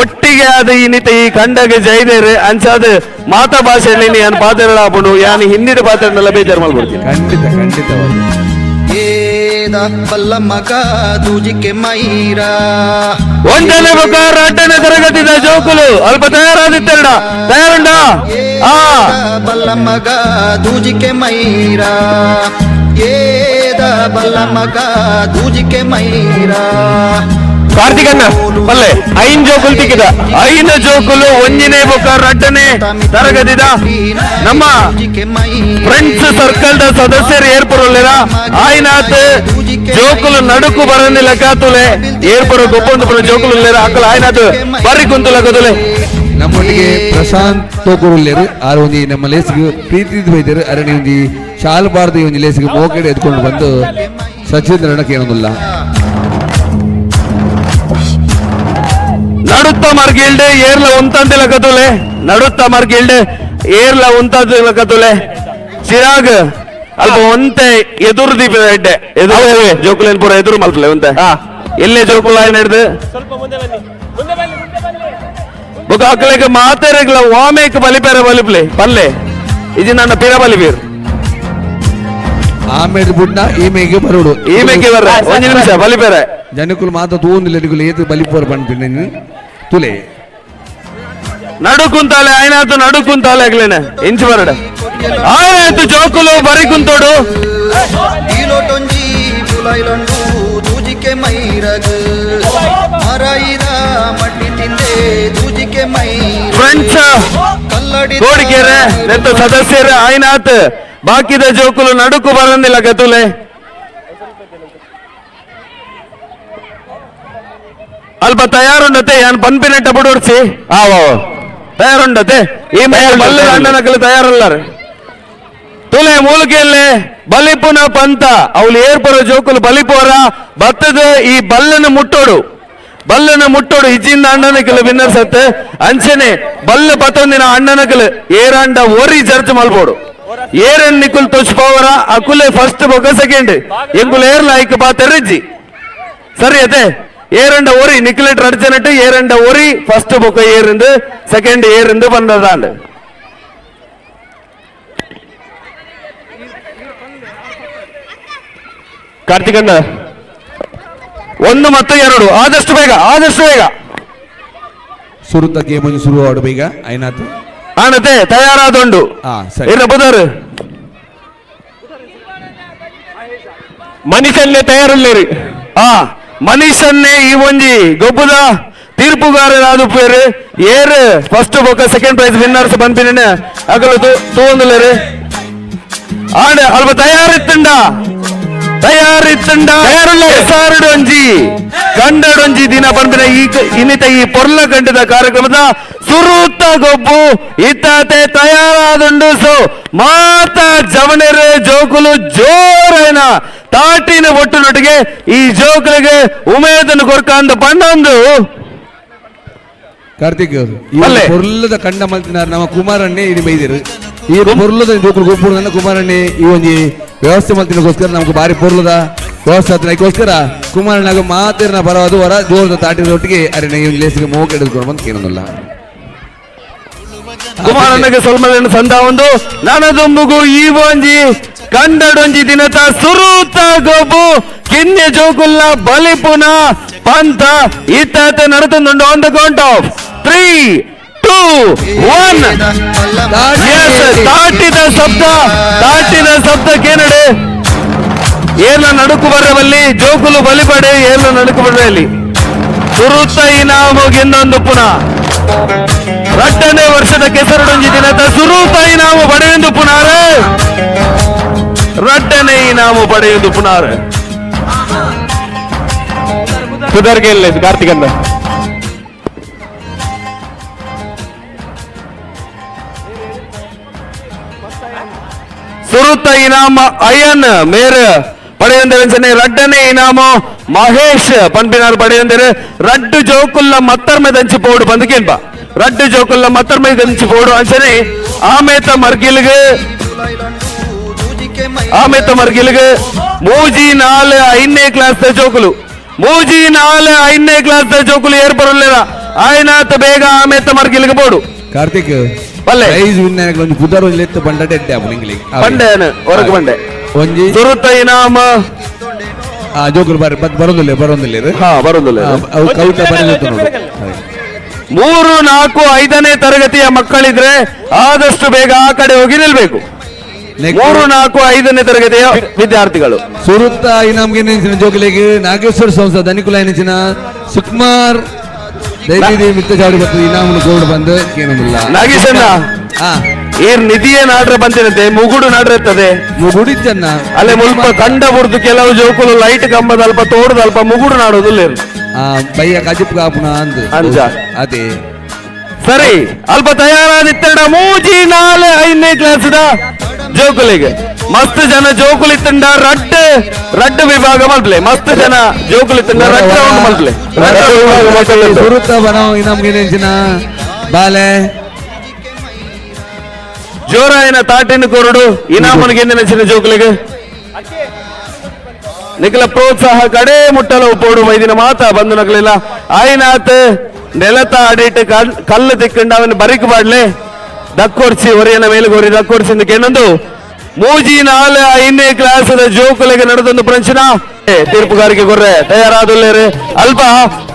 ಒಟ್ಟಿಗೆ ಆದ ಈ ನಿತ ಈ ಕಂಡಗೆ ಜೈದೇರು ಅಂಚಾದ ಮಾತ ಭಾಷೆಯಲ್ಲಿ ಯಾನ್ ಪಾತೆರಳಾಪುಂಡು ಯಾನ್ ಹಿಂದಿನ ಪಾತೆರನ್ನೆಲ್ಲ ಬೇಜಾರು ಮಾಡ್ಬಿಡ್ತೀನಿ. ಖಂಡಿತ ಖಂಡಿತವಾಗಿ. ಒಂದನೇ ಬೊಕ್ಕ ರಡ್ಡನೇ ತರಗತಿದ ಜೋಕುಲು ಅಲ್ಪ ತಯಾರಾದಿತ್ತೆರಡ ತಯಾರುಂಡ ಆ ಬಲ್ಲಮ್ಮಗ ದೂಜಿಕೆ ಮೈರಾ ಏದ ಬಲ್ಲಮ್ಮಗ ದೂಜಿಕೆ ಮೈರಾ ಕಾರ್ತಿಕಣ್ಣ ಬಲ್ಲೆ ಐನ್ ಜೋಕುಲು ತಿಕ್ಕಿದ ಐನ ಜೋಕುಲು ಒಂಜಿನೇ ಬೊಕ್ಕ ರಡ್ಡನೇ ತರಗತಿದ ನಮ್ಮ friends circle the ಸದಸ್ಯರು ಏರ್ಪುರಲ್ಲಿರ ಆಯ್ನಾತ್ ಜೋಕುಲು ನಡುಕು ಬರನಿಲ್ಲ ಕಾತುಲೆ ಏರ್ಪುರ ಗೊಪ್ಪೊಂದು ಪುರ ಜೋಕುಲು ಉಲ್ಲೇರ ಅಕ್ಕಲ ಆಯ್ನಾತ್ ಬರಿ ಕುಂತುಲ ಕದುಲೆ. ನಮ್ಮೊಟ್ಟಿಗೆ ಪ್ರಶಾಂತ್ ತೋಕೂರು ಉಲ್ಲೇರು ಆರು ಒಂಜಿ ನಮ್ಮ ಲೇಸಿಗೆ ಪ್ರೀತಿ ಬೈದರು ಅರಣಿ ಒಂಜಿ ಶಾಲು ಬಾರದು ಒಂಜಿ ಲೇಸಿಗೆ ಮೋಕೆಡೆ ಎತ್ಕೊಂಡು ಬಂದು ಸಚೇಂದ್ರನ ಕೇಳೋದಿಲ್ಲ. ನಡುತ್ತ ಮರ್ಗಿಲ್ಡೆ ಏರ್ಲ ಉಂತಂತಿಲ್ಲ ಕತುಲೆ ನಡುತ್ತ ಮರ್ಗಿಲ್ಡೆ ಏರ್ಲ ಉಂತಂತಿಲ್ಲ ಕತುಲೆ ಚಿರಾಗ್ ಅಲ್ಪ ಒಂತೆ ಎದುರು ದೀಪ ಎಡ್ಡೆ ಎದುರು ಜೋಕುಲೇನ್ ಪೂರ ಎದುರು ಮಲ್ಪಲೆ ಒಂತೆ ಎಲ್ಲೇ ಜೋಕುಲ ಹಿಡ್ದು ಬೊಕ ಅಕ್ಕಲೆಗ್ ಮಾತೆರೆಗ್ಲ ವಾಮೇಕ್ ಬಲಿಪೇರ ಬಲಿಪ್ಲೆ ಪಲ್ಲೆ ಇದು ನನ್ನ ಪಿರ ಬಲಿಪೇರು ಆಮೇಲೆ ಬುಡ್ನ ಈ ಮೇಗೆ ಬರೋಡು ಈ ಮೇಗೆ ಬರ್ರ ಒಂಜಿ ನಿಮಿಷ ಬಲಿಪೇರೆ ಜನಕುಲು ಮಾತ ತೂಂದಿಲ್ಲ ನಿಕುಲು ಏತು ಬಲಿಪೋರ್ ಪನ್ಪಿನ ತುಲೆ ನಡು ಕುಂತಾಲೆ ಆಯ್ನಾತು ನಡು ಕುಂತಾಲೆ ಆಗ್ಲೇನೆ ಇಂಚು ಬರಡ ಆಯ್ನಾತು ಜೋಕುಲು ಬರಿ ಕುಂತೋಡು ದೂಜಿಕೆ ಮೈರಗು ಮರಾಯಿದ ಮಡ್ಡಿ ತಿಂದೆ ದೂಜಿಕೆ ಮೈ ಫ್ರೆಂಡ್ಸ್ ಕೋಡಿಕೆರೆ ನೆತ್ತ ಸದಸ್ಯರು ಆಯ್ನಾತ್ ಬಾಕಿದ ಜೋಕುಲು ನಡುಕು ಬರಂದಿಲ್ಲ ಕತುಲೆ ಅಲ್ಪ ತಯಾರುಂಡತೆ ಯಾನ್ ಪನ್ಪಿನೆಟ್ಟ ಬುಡೋರ್ಸಿ ತಯಾರುಂಡತೆ ಈ ಬಲ್ಲ ಅಣ್ಣನಕಲು ತಯಾರಲ್ಲಾರ ತುಲೆ ಮೂಲಿಕೆಯಲ್ಲೇ ಬಲಿಪುನ ಪಂತ ಅವಳು ಏರ್ಪರ ಜೋಕುಲು ಬಲಿಪೋರ ಬತ್ತದ ಈ ಬಲ್ಲನ ಮುಟ್ಟೋಡು ಬಲ್ಲನ ಮುಟ್ಟೋಡು ಇಜ್ಜಿಂದ ಅಣ್ಣನಕಲು ವಿನ್ನರ್ಸ್ ಅತ್ತೆ ಅಂಚನೆ ಬಲ್ಲ ಪತ್ತೊಂದಿನ ಅಣ್ಣನಕಲು ಏರಾಂಡ ಒರಿ ಜರ್ಜ್ ಮಲ್ಬೋಡು ಏರನ್ ನಿಕುಲ್ ತೊಚ್ಪವರ ಅಕುಲೆ ಫಸ್ಟ್ ಬೊಕ ಸೆಕೆಂಡ್ ಎಂಕುಲು ಏರ್ಲ ಐಕ್ ಬಾ ತೆರಜ್ಜಿ ಸರಿ ಅದೇ ಏರಂಡ ಒರಿ ನಿಕ್ಲೆಟ್ ರಡ್ಜನಟ್ಟು ಏರಂಡ ಒರಿ ಫಸ್ಟ್ ಬೊಕ ಏರಿಂದು ಸೆಕೆಂಡ್ ಏರಿಂದು ಬಂದದಾಂಡ್ ಕಾರ್ತಿಕಣ್ಣ 1 ಮತ್ತು 2 ಆದಷ್ಟು ಬೇಗ ಆದಷ್ಟು ಬೇಗ ಸುರುತ ಗೇಮ್ ಶುರು ಆಡು ಬೇಗ ಐನಾತು ಆನತೆ ತಯಾರಾದೊಂಡು ಸರಿ ಬುಧರು ಮನೀಷನ್ನೇ ತಯಾರುಳ್ಳೇರಿ ಮನೀಷನ್ನೇ ಈ ಒಂಜಿ ಗೊಬ್ಬುದ ತೀರ್ಪುಗಾರರಾದ ಪೇರು ಏರ್ ಫಸ್ಟ್ ಬೊಕ್ಕ second prize winners ಬಂಪಿನ ಅಗಲು ತೂವೊಂದುಲ್ಲೇರು ಆಂಡ ಅಲ್ಪ ತಯಾರಿತ್ತುಂಡ ತಯಾರಿತ್ತುಂಡ ಸಾರಡೊಂಜಿ ಕಂಡಡೊಂಜಿ ದಿನ ಪನ್ಪಿನ ಈ ಇನ್ನಿತ ಈ ಪೊರ್ಲ ಗಂಟದ ಕಾರ್ಯಕ್ರಮದ ಸುರುತ ಗೊಬ್ಬು ಇತ್ತಾತೆ ತಯಾರಾದುಂಡು. ಸೊ ಮಾತ ಜವಣರು ಜೋಕುಲು ಜೋರೈನ ತಾಟಿನ ಒಟ್ಟುನೊಟ್ಟಿಗೆ ಈ ಜೋಕುಲಿಗೆ ಉಮೇದನ್ನು ಕೊರ್ಕಂದ ಬಣ್ಣೊಂದು ಕಾರ್ತಿಕ್ ಈ ಪೊರ್ಲದ ಕಂಡ ಮಲ್ತಿನಾರ್ ನಮ್ಮ ಕುಮಾರಣ್ಣೆ ಇಡಿ ಬೈದಿರು. ಈ ಪೊರ್ಲದ ಜೋಕುಲು ಗೊಬ್ಬು ಕುಮಾರಣ್ಣೆ ಈ ಒಂಜಿ ವ್ಯವಸ್ಥೆ ಮಲ್ತಿನಕ್ಕೋಸ್ಕರ ನಮ್ಗೆ ಬಾರಿ ಪೊರ್ಲದ ವ್ಯವಸ್ಥೆ ಅದಕ್ಕೋಸ್ಕರ ಕುಮಾರಣ್ಣಗ ಮಾತಿರ್ನ ಪರವಾದ ವರ ಜೋರದ ತಾಟಿನ ಒಟ್ಟಿಗೆ ಅರೆ ಲೇಸಿಗೆ ಮೋಗ ಹಿಡಿದುಕೊಂಡು ಬಂದು ಕೇಳೋದಿಲ್ಲ. ಕುಮಾರಣ್ಣಗೆ ಸ್ವಲ್ಪ ಸಂದ ಒಂದು ನನದೊಂಬುಗು ಈ ಒಂಜಿ ಕಂಡಡೊಂಜಿ ದಿನತ ಸುರೂತ ಗೊಬ್ಬು ಕಿನ್ಯ ಜೋಕುಲ್ಲ ಬಲಿಪುನ ಪಂತ ಇತ್ತಾತ ನಡತೊಂದುಂಡು on the count of 3 2 1. Yes, ತಾಟಿದ ಶಬ್ದ ತಾಟಿದ ಶಬ್ದಕ್ಕೇನಡೆ ಏರ್ಲ ನಡುಕು ಬರವಲ್ಲಿ ಜೋಕುಲು ಬಲಿಪಡೆ ಏರ್ಲ ನಡುಕು ಬರವಲ್ಲಿ ಸುರುತ್ತ ಇನಾಮು ಗೆಂದೊಂದು ಪುನಃ ರಟ್ಟನೇ ವರ್ಷದ ಕೆಸರುಡೊಂಜಿ ದಿನದ ಸುರೂತ ಇನಾಮು ಪಡೆಯೊಂದು ಪುನಾರ ರಟ್ಟನೆ ಇನಾಮು ಪಡೆಯೊಂದು ಪುನಾರ ಸುಧಾರ್ಗೆ ಕಾರ್ತಿಕಣ್ಣ ಸುರುತ್ತ ಇನಾಮ ಅಯ್ಯನ್ ಮೇರ್ ಪಡೆಯೊಂದರೆ ರಡ್ಡನೆ ಇನಾಮು ಮಹೇಶ್ ಪನ್ಪಿನಾರ್ ಪಡೆಯೊಂದರೆ ರಡ್ಡು ಜೋಕುಲ್ಲ ಮತ್ತರ್ಮೆ ದಂಚಿ ಪೋಡು ಬಂದಕೇನ್ಪ ರಡ್ಡು ಜೋಕುಲ್ಲ ಮತ್ತರ್ಮೆ ದಂಚಿ ಪೋಡು ಅಂಚನೆ ಆಮೇತ ಮರ್ಗಿಲ್ಗೆ ಆಮೇತ ಮರ್ಗಿಲ್ಗೆ 3 4 5ನೇ ಕ್ಲಾಸ್ ಜೋಕುಲು 3 4 5ನೇ ಕ್ಲಾಸ್ ಜೋಕುಲು ಏರ್ಪರಲ್ಲ ಆಯ್ನಾತ ಬೇಗ ಆಮೇತ ಮರ್ಗಿಲ್ಗೆ ಬೋಡು. ಕಾರ್ತಿಕ್ ಪ್ರೈಸ್ ವಿನ್ ಒಂಜಿ ಪುದರ್ ಒಂಜಿ ಲೆತ್ತು ಬಂಡ ಎಡ್ಡೆ ಆಪುಂಡು ಇಂಗ್ಲಿ ಬಂಡೆ ಹೊರಗೆ ಬಂಡೆ ಒಂಜಿ ಸುರುತ್ತ ಇನಾಮ ಜೋಕುಲು ಬಾರಿ ಬರೋದಿಲ್ಲ ಬರೋದಿಲ್ಲ ಹಾ ಬರೋದಿಲ್ಲ ಅವು ಕವಿತ ಬರೋದಿಲ್ಲ ನೋಡು. 3 4 5ನೇ ತರಗತಿಯ ಮಕ್ಕಳಿದ್ರೆ ಆದಷ್ಟು ಬೇಗ ಆ ಕಡೆ ಹೋಗಿ ನಿಲ್ಬೇಕು. 3 4 5ನೇ ತರಗತಿಯ ವಿದ್ಯಾರ್ಥಿಗಳು ಸುರುತ್ತ ಇನಾಮ್ಗೆ ನೆನೆಸಿನ ಜೋಕುಲಿಗೆ ನಾಗೇಶ್ವರ ಸಂಸ್ಥೆ ದನಿಕುಲ ನೆನೆಸಿನ ಸುಕುಮಾರ್ ದಯವಿದೆ ಮಿತ್ತ ಚಾವಡಿ ಬರ್ತದೆ ಇನಾಮನು ಗೋಲ್ಡ್ ಬಂದು ಕೇಳೋದಿಲ್ಲ. ನಾಗೇಶಣ್ಣ ಏರ್ ನಿಧಿಯೇ ನಾಡ್ರೆ ಬಂತಿರಂತೆ ಮುಗುಡು ನಾಡ್ರೆ ಇರ್ತದೆ ಮುಗುಡಿ ಚೆನ್ನ ಅಲ್ಲೇ ಮುಲ್ಪ ಕಂಡ ಬುಡ್ದು ಕೆಲವು ಜೋಕುಲು ಲೈಟ್ ಕಂಬದ ಅಲ್ಪ ತೋಡದ ಅಲ್ಪ ಮುಗುಡು ನಾಡೋದಿಲ್ಲ ಬಯ್ಯ ಕಜಿಪ್ ಕಾಪುನ ಅಂದ್ ಅಂಜ ಅದೇ ಸರಿ ಅಲ್ಪ ತಯಾರಾದಿತ್ತಡ 3 4 5ನೇ ಕ್ಲಾಸ್ ಜೋಕುಲಿಗೆ ಮಸ್ತ್ ಜನ ಜೋಕುಲಿ ತಂಡ ರಡ್ಡು ರಡ್ಡು ವಿಭಾಗ ಮಲ್ಪ್ಲೆ ಮಸ್ತ್ ಜನ ಜೋಕುಲಿ ತಂಡ ರಡ್ಡು ರೌಂಡ್ ಮಲ್ಪ್ಲೆ ಸುರುತ್ತ ಬನೋ ಇನಾಮ್ಗೆ ನೆನೆಸಿನ ಬಾಲೆ ಜೋರಾಯನ ತಾಟಿನ ಕೊರಡು ಇನಾಮನಿಗೆ ನೆನೆಸಿನ ಜೋಕುಲಿಗೆ ನಿಖಲ ಪ್ರೋತ್ಸಾಹ ಕಡೆ ಮುಟ್ಟಲ ಪೋಡು ಮೈದಿನ ಮಾತ ಬಂದು ನಗಲಿಲ್ಲ ಆಯ್ನಾತ್ ನೆಲತ ಅಡಿಟ್ಟು ಕಲ್ಲು ತಿಕ್ಕಂಡು ಅವನು ಬರಿಕ್ ಬಾಡ್ಲೆ ದಕ್ಕೊರ್ಸಿ ಒರಿಯನ ಮೇಲೆ ಗೊರಿ ದಕ್ಕೊರ್ಸಿ ಕೇನೊಂದು 3 4 5ನೇ ಕ್ಲಾಸ್ ಜೋಕುಲಿಗೆ ನಡೆದೊಂದು ಪ್ರಂಚನ ತೀರ್ಪುಗಾರಿಕೆ ಗೊರ್ರೆ ತಯಾರಾದುಲ್ಲೇರು ಅಲ್ಪ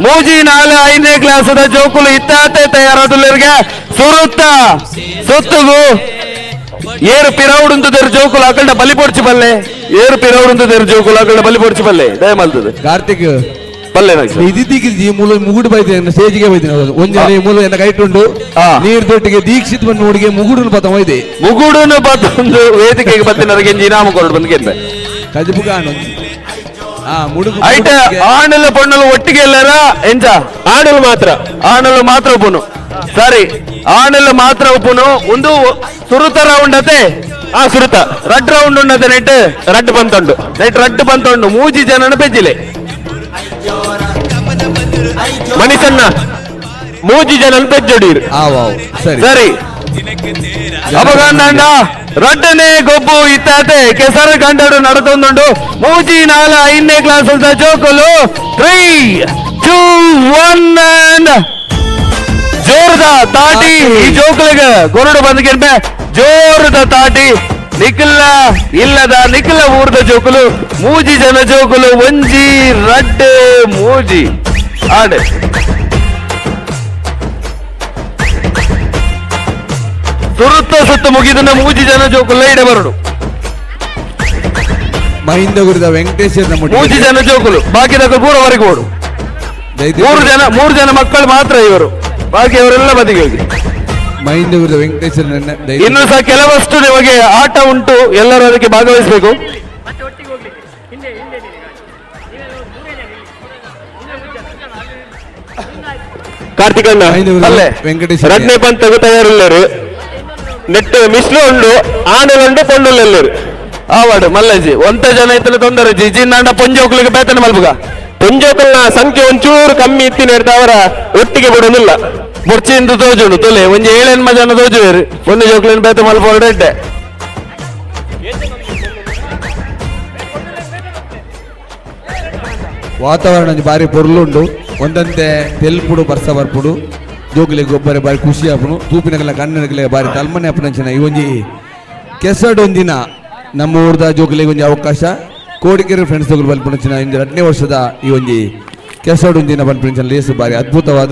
3 4 5ನೇ ಕ್ಲಾಸ್ ಜೋಕುಲು ಇತ್ತಾತೆ ತಯಾರಾದುಲ್ಲೇರಿಗೆ ಸುರುತ್ತ ಸುತ್ತುಗು ಏರು ಪಿರೌಡುಂತದೇರು ಜೋಕುಲು ಅಕಲ್ಡ ಬಲಿ ಪೊಡ್ಚಿ ಬಲ್ಲೆ ಏರು ಪಿರೌಡುಂತದೇರು ಜೋಕುಲು ಅಕಲ್ಡ ಬಲಿ ಪೊಡ್ಚಿ ಬಲ್ಲೆ ದಯಮಲ್ತದೆ ಕಾರ್ತಿಕ್ ಬಲ್ಲೆ ಇದಿದ್ದೀಗಿಲ್ಜಿ ಮೂಲ ಮುಗುಡು ಬೈದಿನ ಸ್ಟೇಜಿಗೆ ಬೈದಿನ ಒಂಜಿ ಮೂಲ ಎನ್ನ ಕೈಟುಂಡು ನೀರ್ ದೊಟ್ಟಿಗೆ ದೀಕ್ಷಿತ್ ಬಂದು ನೋಡಿಗೆ ಮುಗುಡುನು ಪತ ಇದೆ ಮುಗುಡುನು ಪತ್ತೊಂದು ವೇದಿಕೆಗೆ ಬತ್ತಿನವರಿಗೆ ಇನಾಮ ಕೊರಡು ಬಂದು ಗೆದ್ದೆ ಕಜಿಪು ಕಾಣು ಐಟ ಆಣುಲು ಪೊಣ್ಣುಲು ಒಟ್ಟಿಗೆ ಎಲ್ಲಾರ ಎಂಚ? ಆಣುಲು ಮಾತ್ರ. ಆಣುಲು ಮಾತ್ರ ಉಪ್ಪುನು. ಸರಿ, ಆಣುಲು ಮಾತ್ರ ಉಪ್ಪುನು. ಒಂದು ಸುರುತ ರೌಂಡ್ ಅತೆ. ಆ ಸುರುತ ರಡ್ ರೌಂಡ್ ಉಂಡತೆ ನೆಟ್. ರಡ್ಡು ಬಂತುಂಡು. ನೆಟ್ ರಡ್ಡು ಬಂತುಂಡು. ಮೂಜಿ ಜನನ ಪೆಜ್ಜಿಲೆ. ಮಣಿಸಣ್ಣ ಮೂಜಿ ಜನ ಪೆಜ್ಜೊಡೀರು. ಸರಿ ಸರಿ. ಅಪಗಂಡ ರಡ್ಡನೆ ಗೊಬ್ಬು ಇತ್ತಾತೆ ಕೆಸರು ಗಂಡಡು ನಡತೊಂದುಂಡು. ಮೂಜಿ ನಾಲ್ ಐದನೇ ಕ್ಲಾಸ್ ಜೋಕುಲು. 3 2 1 ಜೋರದ ತಾಟಿ. ಈ ಜೋಕುಲಿಗೆ ಗೊರಡು ಬಂದ್ಕೆಂಬೆ ಜೋರದ ತಾಟಿ. ನಿಖಿಲ ಇಲ್ಲದ ನಿಖಿಲ ಊರ್ದ ಜೋಕುಲು ಮೂಜಿ ಜನ ಜೋಕುಲು. ಒಂಜಿ ರಡ್ಡು ಮೂಜಿ ಆಡು. ಸುರುತ್ತ ಸುತ್ತ ಮುಗಿದನ ಮೂಜಿ ಜನ ಜೋಕುಲ್ಲ ಇಡ ಬರಡು. ಮಹಿಂದ ಗುರುದ ವೆಂಕಟೇಶ್ವರ ಮೂಜಿ ಜನ ಜೋಕುಲು ಬಾಕಿದಕ್ಕೂ ಪೂರವರೆಗೂ ಓಡು. ಮೂರು ಜನ ಮಕ್ಕಳು ಮಾತ್ರ ಇವರು, ಬಾಕಿಯವರೆಲ್ಲ ಬದಿಗೆ ಹೋಗಿ. ಮಹಿಂದ ಗುರುದ ವೆಂಕಟೇಶ್ವರ. ಇನ್ನು ಸಹ ಕೆಲವಷ್ಟು ನಿಮಗೆ ಆಟ ಉಂಟು, ಎಲ್ಲರೂ ಅದಕ್ಕೆ ಭಾಗವಹಿಸಬೇಕು. ಕಾರ್ತಿಕಣ್ಣ ಅಲ್ಲೇ ವೆಂಕಟೇಶ್ವರ ರಡ್ನೇ ಪಂತಗೂ ತಯಾರಿಲ್ಲರು. ನೆಟ್ ಮಿಶ್ರ ಉಂಡು, ಆಣುಲುಂಡು ಪೊಣ್ಣುಲೆಲ್ಲರು. ಆವಾಡು ಮಲ್ಲಜಿ ಒಂತ ಜನ ಇತ್ತಲ ತೊಂದರೆ ಜಿಜಿನ್ನಾಂಡ ಪೊಂಜೋಕ್ಲಿಗೆ ಬೇತನ ಮಲ್ಪುಗ. ಪೊಂಜೋಕಲ್ನ ಸಂಖ್ಯೆ ಒಂಚೂರು ಕಮ್ಮಿ ಇತ್ತಿನ ಅವರ ಒಟ್ಟಿಗೆ ಬಿಡೋದಿಲ್ಲ. ಬೊರ್ಚಿಂದು ತೋಜುಂಡು ತೊಲೆ ಒಂಜಿ ಏಳೆನ್ಮ ಜನ ತೋಜುವೇರು. ಒಂದು ಜೋಕ್ಲಿನ ಬೇತ ಮಲ್ಪೋಡು ಎಡ್ಡೆ. ವಾತಾವರಣ ಒಂಜಿ ಬಾರಿ ಪೊರ್ಲುಂಡು. ಒಂದಂತೆ ತೆಲ್ಪುಡು ಬರ್ಸ ಬರ್ಪುಡು ಜೋಕುಲಿಗೆ ಗೊಬ್ಬರ ಬಾರಿ ಖುಷಿ ಆಪುನು. ತೂಪಿನಗಲ ಕಣ್ಣನಗಲ ಬಾರಿ ತಲ್ಮನೆ ಆಪುನಂಚಿನ ಈ ಒಂಜಿ ಕೆಸಡು ಒಂದಿನ ನಮ್ಮ ಊರ್ದ ಜೋಕುಲಿಗೆ ಒಂಜಿ ಅವಕಾಶ. ಕೋಡಿಕೆರೆ ಫ್ರೆಂಡ್ಸ್ ದಗುಲು ಬಲ್ಪುನಂಚಿನ ಇಂದು 2ನೇ ವರ್ಷದ ಈ ಒಂಜಿ ಕೆಸಡು ಒಂದಿನ ಬಲ್ಪುನಂಚಿನ ಲೇಸು ಬಾರಿ ಅದ್ಭುತವಾದ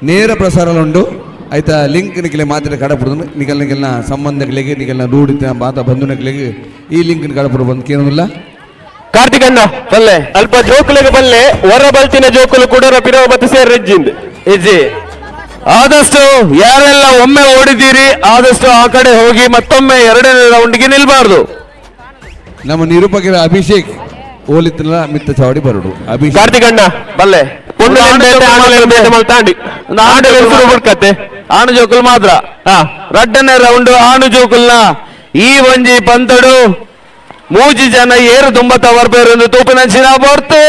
ನೇರ ಪ್ರಸಾರ ಉಂಡು. ಆಯ್ತಾ ಲಿಂಕ್ ನಿಖಲೆ ಮಾತ್ರ ಕಡಪುಡು. ನಿಕಲ್ ನಿಕಲ್ನ ಸಂಬಂಧಗಳಿಗೆ ನಿಕಲ್ನ ರೂಢಿತ ಮಾತ ಬಂಧುನಗಳಿಗೆ ಈ ಲಿಂಕ್ ಕಡಪುಡು ಬಂದು ಕೇಳೋದಿಲ್ಲ. ಕಾರ್ತಿಕಣ್ಣ ಬಲ್ಲೆ ಅಲ್ಪ ಜೋಕುಲಿಗೆ ಬಲ್ಲೆ ಹೊರ ಬಲ್ತಿನ ಜೋಕುಲು ಕುಡರ ಪಿರವ ಬತ್ತು ಸೇರ್ರೆಜ್ಜಿಂದು ಇಜ್ಜಿ. ಆದಷ್ಟು ಯಾರೆಲ್ಲ ಒಮ್ಮೆ ಓಡಿದ್ದೀರಿ ಆದಷ್ಟು ಆ ಕಡೆ ಹೋಗಿ ಮತ್ತೊಮ್ಮೆ ಎರಡನೇ ರೌಂಡ್ಗೆ ನಿಲ್ಬಾರ್ದು. ನಮ್ಮ ನಿರೂಪಕರ ಅಭಿಷೇಕ್ ಓಲಿತ್ತಲ್ಲ ಮಿತ್ತ ಚಾವಡಿ ಬರಡು. ಅಭಿಷೇಕ್ ಕಾರ್ತಿಕಣ್ಣ ಬಲ್ಲೆ ಆಣು ಜೋಕುಲ್ ಮಾತ್ರ. ರಡ್ಡನೇ ರೌಂಡ್ ಆಣು ಜೋಕುಲ್ನ ಈ ಒಂಜಿ ಪಂತಡು ಮೂಜಿ ಜನ ಏರು ತುಂಬತ್ತ ಬರ್ಬೇರು ತೂಪಿನಂಚಿನ ಬರ್ತು.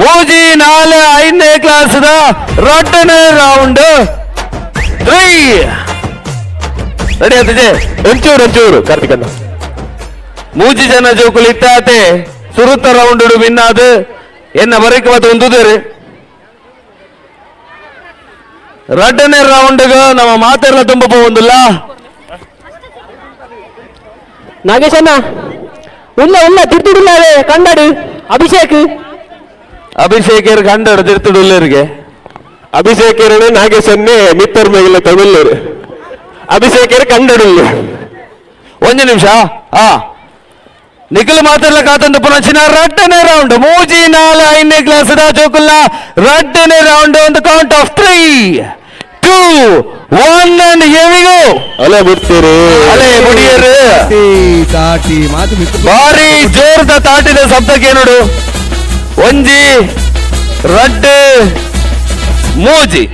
ಮೂಜಿ ನಾಲ್ ಐದನೇ ಕ್ಲಾಸ್ ರಡ್ಡನೇ ರೌಂಡ್. 3 ರೆಡಿ ಆತಜೆ? ಒಂಚೂರು ಒಂಚೂರು ಕಾರ್ತಿಕಣ್ಣ. ಮೂಜಿ ಜನ ಜೋಕುಲು ಇತ್ತಾತೆ ಸುರುತ್ತ ರೌಂಡ್ ವಿನ್ನಾದು ಎನ್ನ ಬರಕ್ಕೆ ಮತ್ತೆ ಒಂದುದೇರು. ರಡ್ಡನೇ ರೌಂಡ್ ನಮ್ಮ ಮಾತೆಲ್ಲ ತುಂಬ ಪೋವೊಂದಿಲ್ಲ. ನಾಗೇಶಣ್ಣ ಉಲ್ಲ ಉಲ್ಲ ತಿರ್ತುಡುಲ್ಲ ಕಂಡಡು ಅಭಿಷೇಕ್. ಅಭಿಷೇಕ್ ಕಂಡಡು ತಿರ್ತುಡುಲ್ಲರಿಗೆ. ಅಭಿಷೇಕರೇ ನಾಗೇಶನ್ನೇ ಮಿತ್ತರ್ ಮೇಗಿಲ್ಲ ತಮಿಳರು. ಅಭಿಷೇಕರು ಕಂಡಡುಲ್ಲ. ಒಂದು ನಿಮಿಷ. ಆ ನಿಖಿಲ್ ಮಾತೆಲ್ಲ ಕಾತಂದು ಪುನಚಿನ ರಡ್ಡನೇ ರೌಂಡ್ ಮೂಜಿ ನಾಲ್ ಐದನೇ ಕ್ಲಾಸ್ ಜೋಕುಲ್ಲ ರಡ್ಡನೇ ರೌಂಡ್. ಒಂದು count of 3 2 1 and here we go. ಅಲೆ ಬಿಡ್ತೀರಿ ಅಲೆ ಬುಡಿಯರು ತಾಟಿ ಮಾತು ಬಾರಿ ಜೋರದ ತಾಟಿದ ಶಬ್ದಕ್ಕೆ ನೋಡು. ಒಂಜಿ ರಡ್ಡು ಮೂಜಿ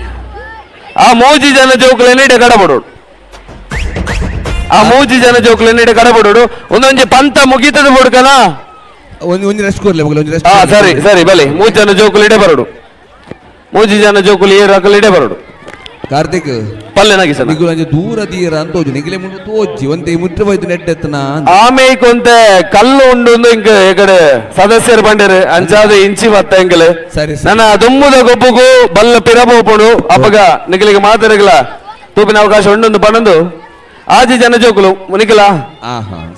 ಆ ಮೂಜಿ ಜನ ಜೋಕುಲೆನ್ ಇಡೆ ಕಡಬಡೋಡು. ಆ ಮೂಜಿ ಜನ ಜೋಕುಲೆನ್ ಇಡೆ ಕಡಬಡೋಡು. ಒಂದೊಂಜಿ ಪಂತ ಮುಗೀತದ ಬುಡ್ಕನ ಒಂಜಿ ರೆಸ್ಟ್ ಕೊರ್ಲೆ ಮಗಲ ಒಂಜಿ ರೆಸ್ಟ್. ಸರಿ ಸರಿ ಬಲೆ ಮೂಜಿ ಜನ ಜೋಕುಲು ಇಡೆ ಬರೋಡು. ಮೂಜಿ ಜನ ಜೋಕುಲು ಏರು ಅಕಲು ಇಡೆ ಬರೋಡು. ಕಾರ್ತಿಕ್ ಪಲ್ಲೆ ನಾಗಿಸ ನಿಗುಲು ಅಂಜಿ ದೂರ ತೀರ ಅಂತ ತೋಜು ನಿಗಿಲೆ ಮುಂಡು ತೋಜಿ ಒಂತೆ ಮುಟ್ಟ ಹೋಯ್ತು ನೆಟ್ಟೆತ್ತನ ಆಮೇಕ್ ಒಂತೆ ಕಲ್ಲು ಉಂಡು ಇಂಕ ಈ ಕಡೆ ಸದಸ್ಯರು ಬಂಡೇರು ಅಂಚಾದ ಇಂಚಿ ಬತ್ತ ಎಂಕಲೆ. ಸರಿ ನನ್ನ ದುಮ್ಮುದ ಗೊಬ್ಬುಗು ಬಲ್ಲ ಪಿರಬೋಪುಡು ಅಪ್ಪಗ ನಿಗಲಿಗೆ ಮಾತಾಡಗಲ ತೂಪಿನ ಅವಕಾಶ ಉಂಡೊಂದು ಪಣಂದು ಆಜಿ ಜನ ಜೋಕುಲು ನಿಖಿಲ.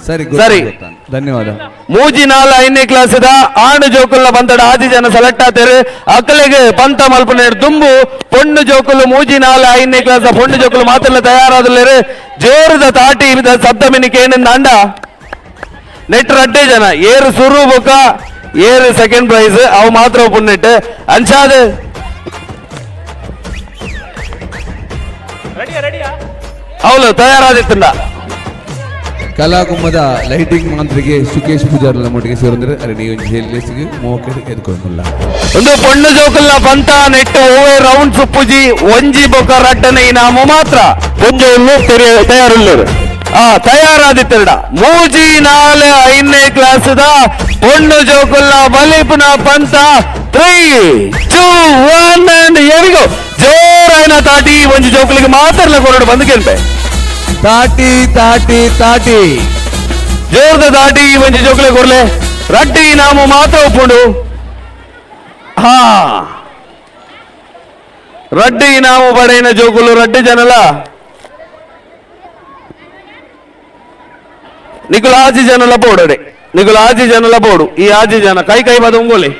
ಸರಿ ಸರಿ ಧನ್ಯವಾದ. ಮೂಜಿ ನಾಲ್ ಐದನೇ ಕ್ಲಾಸ್ ಆಣು ಜೋಕುಲ್ನ ಬಂತಡ ಆಜಿ ಜನ ಸೆಲೆಕ್ಟ್ ಆತೇರು. ಅಕ್ಕಲಿಗೆ ಪಂತ ಮಲ್ಪನೆ ದುಂಬು ಪೊಣ್ಣು ಜೋಕುಲು ಮೂಜಿ ನಾಲ್ ಐದನೇ ಕ್ಲಾಸ್ ಪೊಣ್ಣು ಜೋಕುಲು ಮಾತೆಲ್ಲ ತಯಾರಾದಲ್ಲೇರು. ಜೋರದ ತಾಟಿ ಶಬ್ದ ಮಿನಿಕೆ ಏನಿಂದ ಅಂಡ ನೆಟ್ ರಡ್ಡೆ ಜನ ಏರು ಸುರು ಬೊಕ್ಕ ಏರು ಸೆಕೆಂಡ್ ಪ್ರೈಸ್ ಅವು ಮಾತ್ರ ಪುಣ್ಣಿಟ್ಟು ಅಂಚಾದ ಅವಳು ತಯಾರಾದಿತ್ತಂಡ. ಕಲಾಕುಂಭದ ಲೈಟಿಂಗ್ ಮಾಂತ್ರಿಗೆ ಸುಕೇಶ್ ಪೂಜಾರ್ ನಮ್ಮೊಟ್ಟಿಗೆ ಸೇರಂದ್ರೆ ಅರೆ ನೀವು ಲೇಸಿಗೆ ಮೋಕೆಡ್ ಎದ್ಕೊಂಡಿಲ್ಲ. ಒಂದು ಪೊಣ್ಣು ಜೋಕುಲ್ನ ಪಂತ ನೆಟ್ಟು ಓವೆ ರೌಂಡ್ ಸುಪ್ಪುಜಿ ಒಂಜಿ ಬೊಕ ರಡ್ಡನೆ ಇನಾಮು ಮಾತ್ರ. ಒಂಜೊಂದು ತಯಾರುಳ್ಳರು. ಆ ತಯಾರಾದಿತ್ತೆರಡ ಮೂಜಿ ನಾಲ್ ಐದನೇ ಕ್ಲಾಸ್ the ಪೊಣ್ಣು ಜೋಕುಲ್ನ ಬಲಿಪುನ ಪಂತ. 3 2 1 ಅಂಡ್ ಎವಿಗೋ. ಜೋರಾಯಿನ ತಾಟಿ ಒಂಜಿ ಜೋಕುಲಿಗೆ ಮಾತ್ರ ಕೊರಡು ಬಂದು ಕೇಳ್ಪೆ. ತಾಟಿ ತಾಟಿ ತಾಟಿ. ಜೋರದ ದಾಟಿ ಒಂಜಿ ಜೋಕುಲೆ ಕೊರ್ಲೆ. ರಡ್ಡಿ ಇನಾಮು ಮಾತ್ರ ಒಪ್ಪುಂಡು. ಹಾ, ರಡ್ಡಿ ಇನಾಮು ಪಡೆಯಿನ ಜೋಕುಲು ರಡ್ಡಿ ಜನಲ. ನಿಕುಲು ಆಜಿ ಜನಲ ಬೋಡಡೆ, ನಿಕುಲು ಆಜಿ ಜನಲ ಬೋಡು. ಈ ಆಜಿ ಜನ ಕೈ ಕೈ ಬದ ಉಂಗೋಲಿ.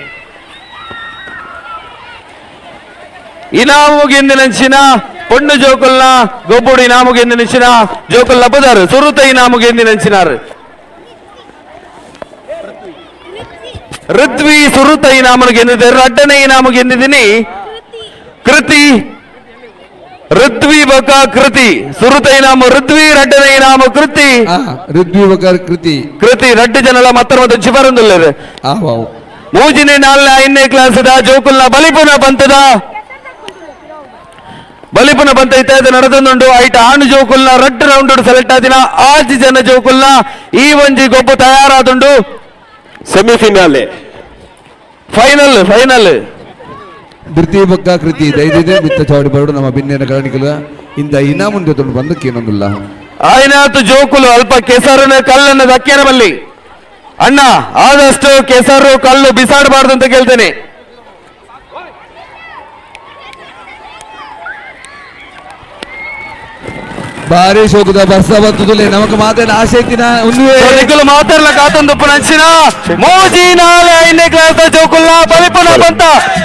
ಇನಾಮು ಗೆಂದಿನಂಚಿನ ಪೊಣ್ಣು ಜೋಕುಲ್ನ ಗೊಬ್ಬುಡು ಇನಾಮು ಗೆಂದಿನಂಚಿನ ಜೋಕುಲ್ನ ಬುದಾರು ಸುರುತ ಇನಾಮು ಗೆಂದಿನಂಚಿನಾರು ಋತ್ವಿ ಸುರುತ ಇನಾಮನು ಗೆದ್ದಿದ್ದಾರೆ. ರಡ್ಡನೆ ಇನಾಮು ಗೆದ್ದಿದ್ದೀನಿ ಕೃತಿ. ಋತ್ವಿ ಬಕ ಕೃತಿ ಸುರುತ ಇನಾಮು ಋತ್ವಿ, ರಡ್ಡನೆ ಇನಾಮು ಕೃತಿ. ಋತ್ವಿ ಬಕ ಕೃತಿ. ಕೃತಿ ರಡ್ಡು ಜನಲ ಮತ್ತರ ಮತ್ತು ಚಿಫರಂದುಲ್ಲೇರು. ಮೂಜಿನೇ ನಾಲ್ನೇ ಐದನೇ ಕ್ಲಾಸ್ the ಜೋಕುಲ್ನ ಬಲಿಪುನ ಬಂತದ ಬಲಿಪುನ ಬಂತ ಇತ್ಯಾದಿ ನಡೆದೊಂದುಂಡು. ಐಟ ಆಣು ಜೋಕುಲ್ನ ರಡ್ಡು ರೌಂಡ್ ಸೆಲೆಕ್ಟ್ ಆದಿನ ಆಜಿ ಜನ ಜೋಕುಲ್ನ ಈ ಒಂಜಿ ಗೊಬ್ಬು ತಯಾರಾದುಂಡು. Semifinal final final. ಧೃತಿ ಬಕ್ಕ ಕೃತಿ ದೈದಿದೆ ಮಿತ್ತ ಚಾವಡಿ ಬರಡು ನಮ್ಮ ಬಿನ್ನೇನ ಕಾರಣಿಕಲ ಇಂದ ಇನಾಮುನ್ ಜೊತೆ ಬಂದಕ್ಕೇನೊಂದಿಲ್ಲ. ಆಯ್ನಾತು ಜೋಕುಲು ಅಲ್ಪ ಕೆಸರನ್ನ ಕಲ್ಲನ್ನು ದಕ್ಕೇನ ಬಲ್ಲಿ ಅಣ್ಣ, ಆದಷ್ಟು ಕೆಸರು ಕಲ್ಲು ಬಿಸಾಡಬಾರ್ದು ಅಂತ ಕೇಳ್ತೇನೆ. ಬಾರಿ ಶೋಕದ ಬರ್ಸ ಬರ್ತದಲ್ಲೇ ನಮಕ್ ಮಾತಾಡ ಆಸೆ ಐತಿನ ಒಂದುವೇ. ನಿಖಲು ಮಾತಾಡ್ಲ ಕಾತೊಂದು ನಂಚಿನ ಮೂಜಿ ನಾಲ್ ಐದನೇ ಕ್ಲಾಸ್ ಜೋಕುಲ್ನ ಬಲಿಪುನ ಬಂತ.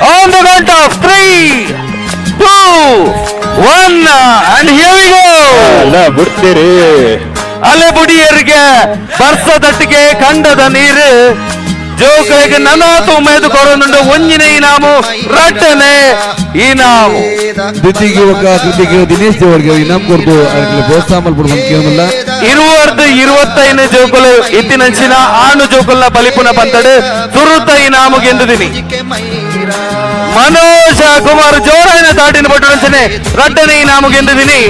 On the count of 3 2 1 and here we go. ಅಲ್ಲ ಬಿಡ್ತೀರಿ. ಅಲೆ ಬುಡಿಯರಿಗೆ ಬರ್ಸ ದಟ್ಟಿಗೆ ಕಂಡದ ನೀರು ಜೋಕುಲೆಗ್ ನನಾತು ಉಮೇದು ಕೊರೊಂದುಂಡು. ಒಂಜಿನ ಇನಾಮು ರಡ್ಡನೆ ಇನಾಮು. ದ್ವಿತೀಯ ಒಕ್ಕ ಕೃತಿಗೆ ದಿನೇಶ್ ದೇವರಿಗೆ ಇನಾಮ್ ಕೊಡ್ದು ಅದಕ್ಕೆ ಪ್ರೋತ್ಸಾಹ ಮಲ್ಪಡು ಬಂದು. ಇರುವರ್ದು 25 ಜೋಕುಲು ಇತ್ತಿನಂಚಿನ ಆಣು ಜೋಕುಲ್ನ ಬಲಿಪುನ ಬಂತಡು ಸುರುತ ಇನಾಮು ಗೆಂದುದಿನಿ ಮನೋಜ ಕುಮಾರ್. ಜೋರಾಯಿನ ದಾಟಿನ ಪಟ್ಟು ನಂಚನೆ ರಡ್ಡನೆ ಇನಾಮು ಗೆಂದಿದ್ದೀನಿ.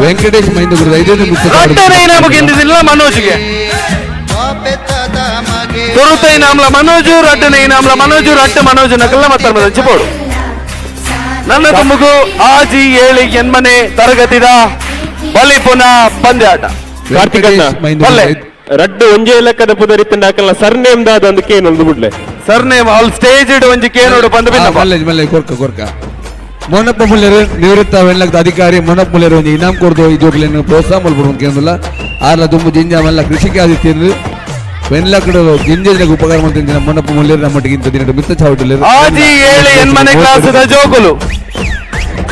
ವೆಂಕಟೇಶ್ ಮೈಂದ ಗುರು ಐದು. ರಡ್ಡನೆ ಇನಾಮು ಗೆಂದಿದ್ದಿಲ್ಲ ಮನೋಜ್ಗೆ. ಸುರುತ ಇನಾಮ್ಲ ಮನೋಜು, ರಡ್ಡನೆ ಇನಾಮ್ಲ ಮನೋಜು, ರಡ್ಡ ಮನೋಜು ನಕಲ್ಲ ಮತ್ತ ಹಂಚಿపోಡು. ನನ್ನ ತಮ್ಮಗೂ ಆಜಿ ಏಳಿ ಎನ್ಮನೆ ತರಗತಿದ ಬಲಿಪುನ ಪಂದ್ಯಾಟ. ಕಾರ್ತಿಕಣ್ಣ ರಡ್ಡು ಒಂಜೇ ಲೆಕ್ಕದ ಪುದರಿತ್ತಂಡ ಹಾಕಲ್ಲ ಸರ್ನೇಮ್ ದಾದ ಒಂದು ಕೇನೊಂದು ಬಿಡ್ಲೆ. Surname all stage ಒಂಜಿ ಕೇನೋಡು ಬಂದು ಬಿನ್ನ. ಮಲ್ಲೆ ಮಲ್ಲೆ ಕೊರ್ಕ ಕೊರ್ಕ ಮೋನಪ್ಪ ಮುಲ್ಲೇರು ನಿವೃತ್ತ ವೆಲ್ಲದ ಅಧಿಕಾರಿ ಮೋನಪ್ಪ ಮುಲ್ಲೇರು ಒಂಜಿ ಇನಾಮ್ ಕೊಡ್ದು ಈ ಜೋಕ್ಲೆನ್ ಪ್ರೋತ್ಸಾಹ ಮಲ್ಪಡು ಕೇಂದ್ರ. ಆರ್ಲ ದುಂಬು ಜಿಂಜ ಮಲ್ಲ ಕೃಷಿಕೆ ಆದಿತ್ಯರು ವೆನ್ಲಕಡು ಜಿಂಜ ಉಪಕಾರ ಮಾಡ್ತೀನಿ ಮೋನಪ್ಪ ಮುಲ್ಲೇರು ನಮ್ಮೊಟ್ಟಿಗೆ ಇಂಥ ದಿನ ಮಿತ್ತ ಚಾವಟಿಲ್ಲೇರು. ಆಜಿ ಏಳು ಎನ್ಮನೆ ಕ್ಲಾಸ್ ಜೋಕುಲು.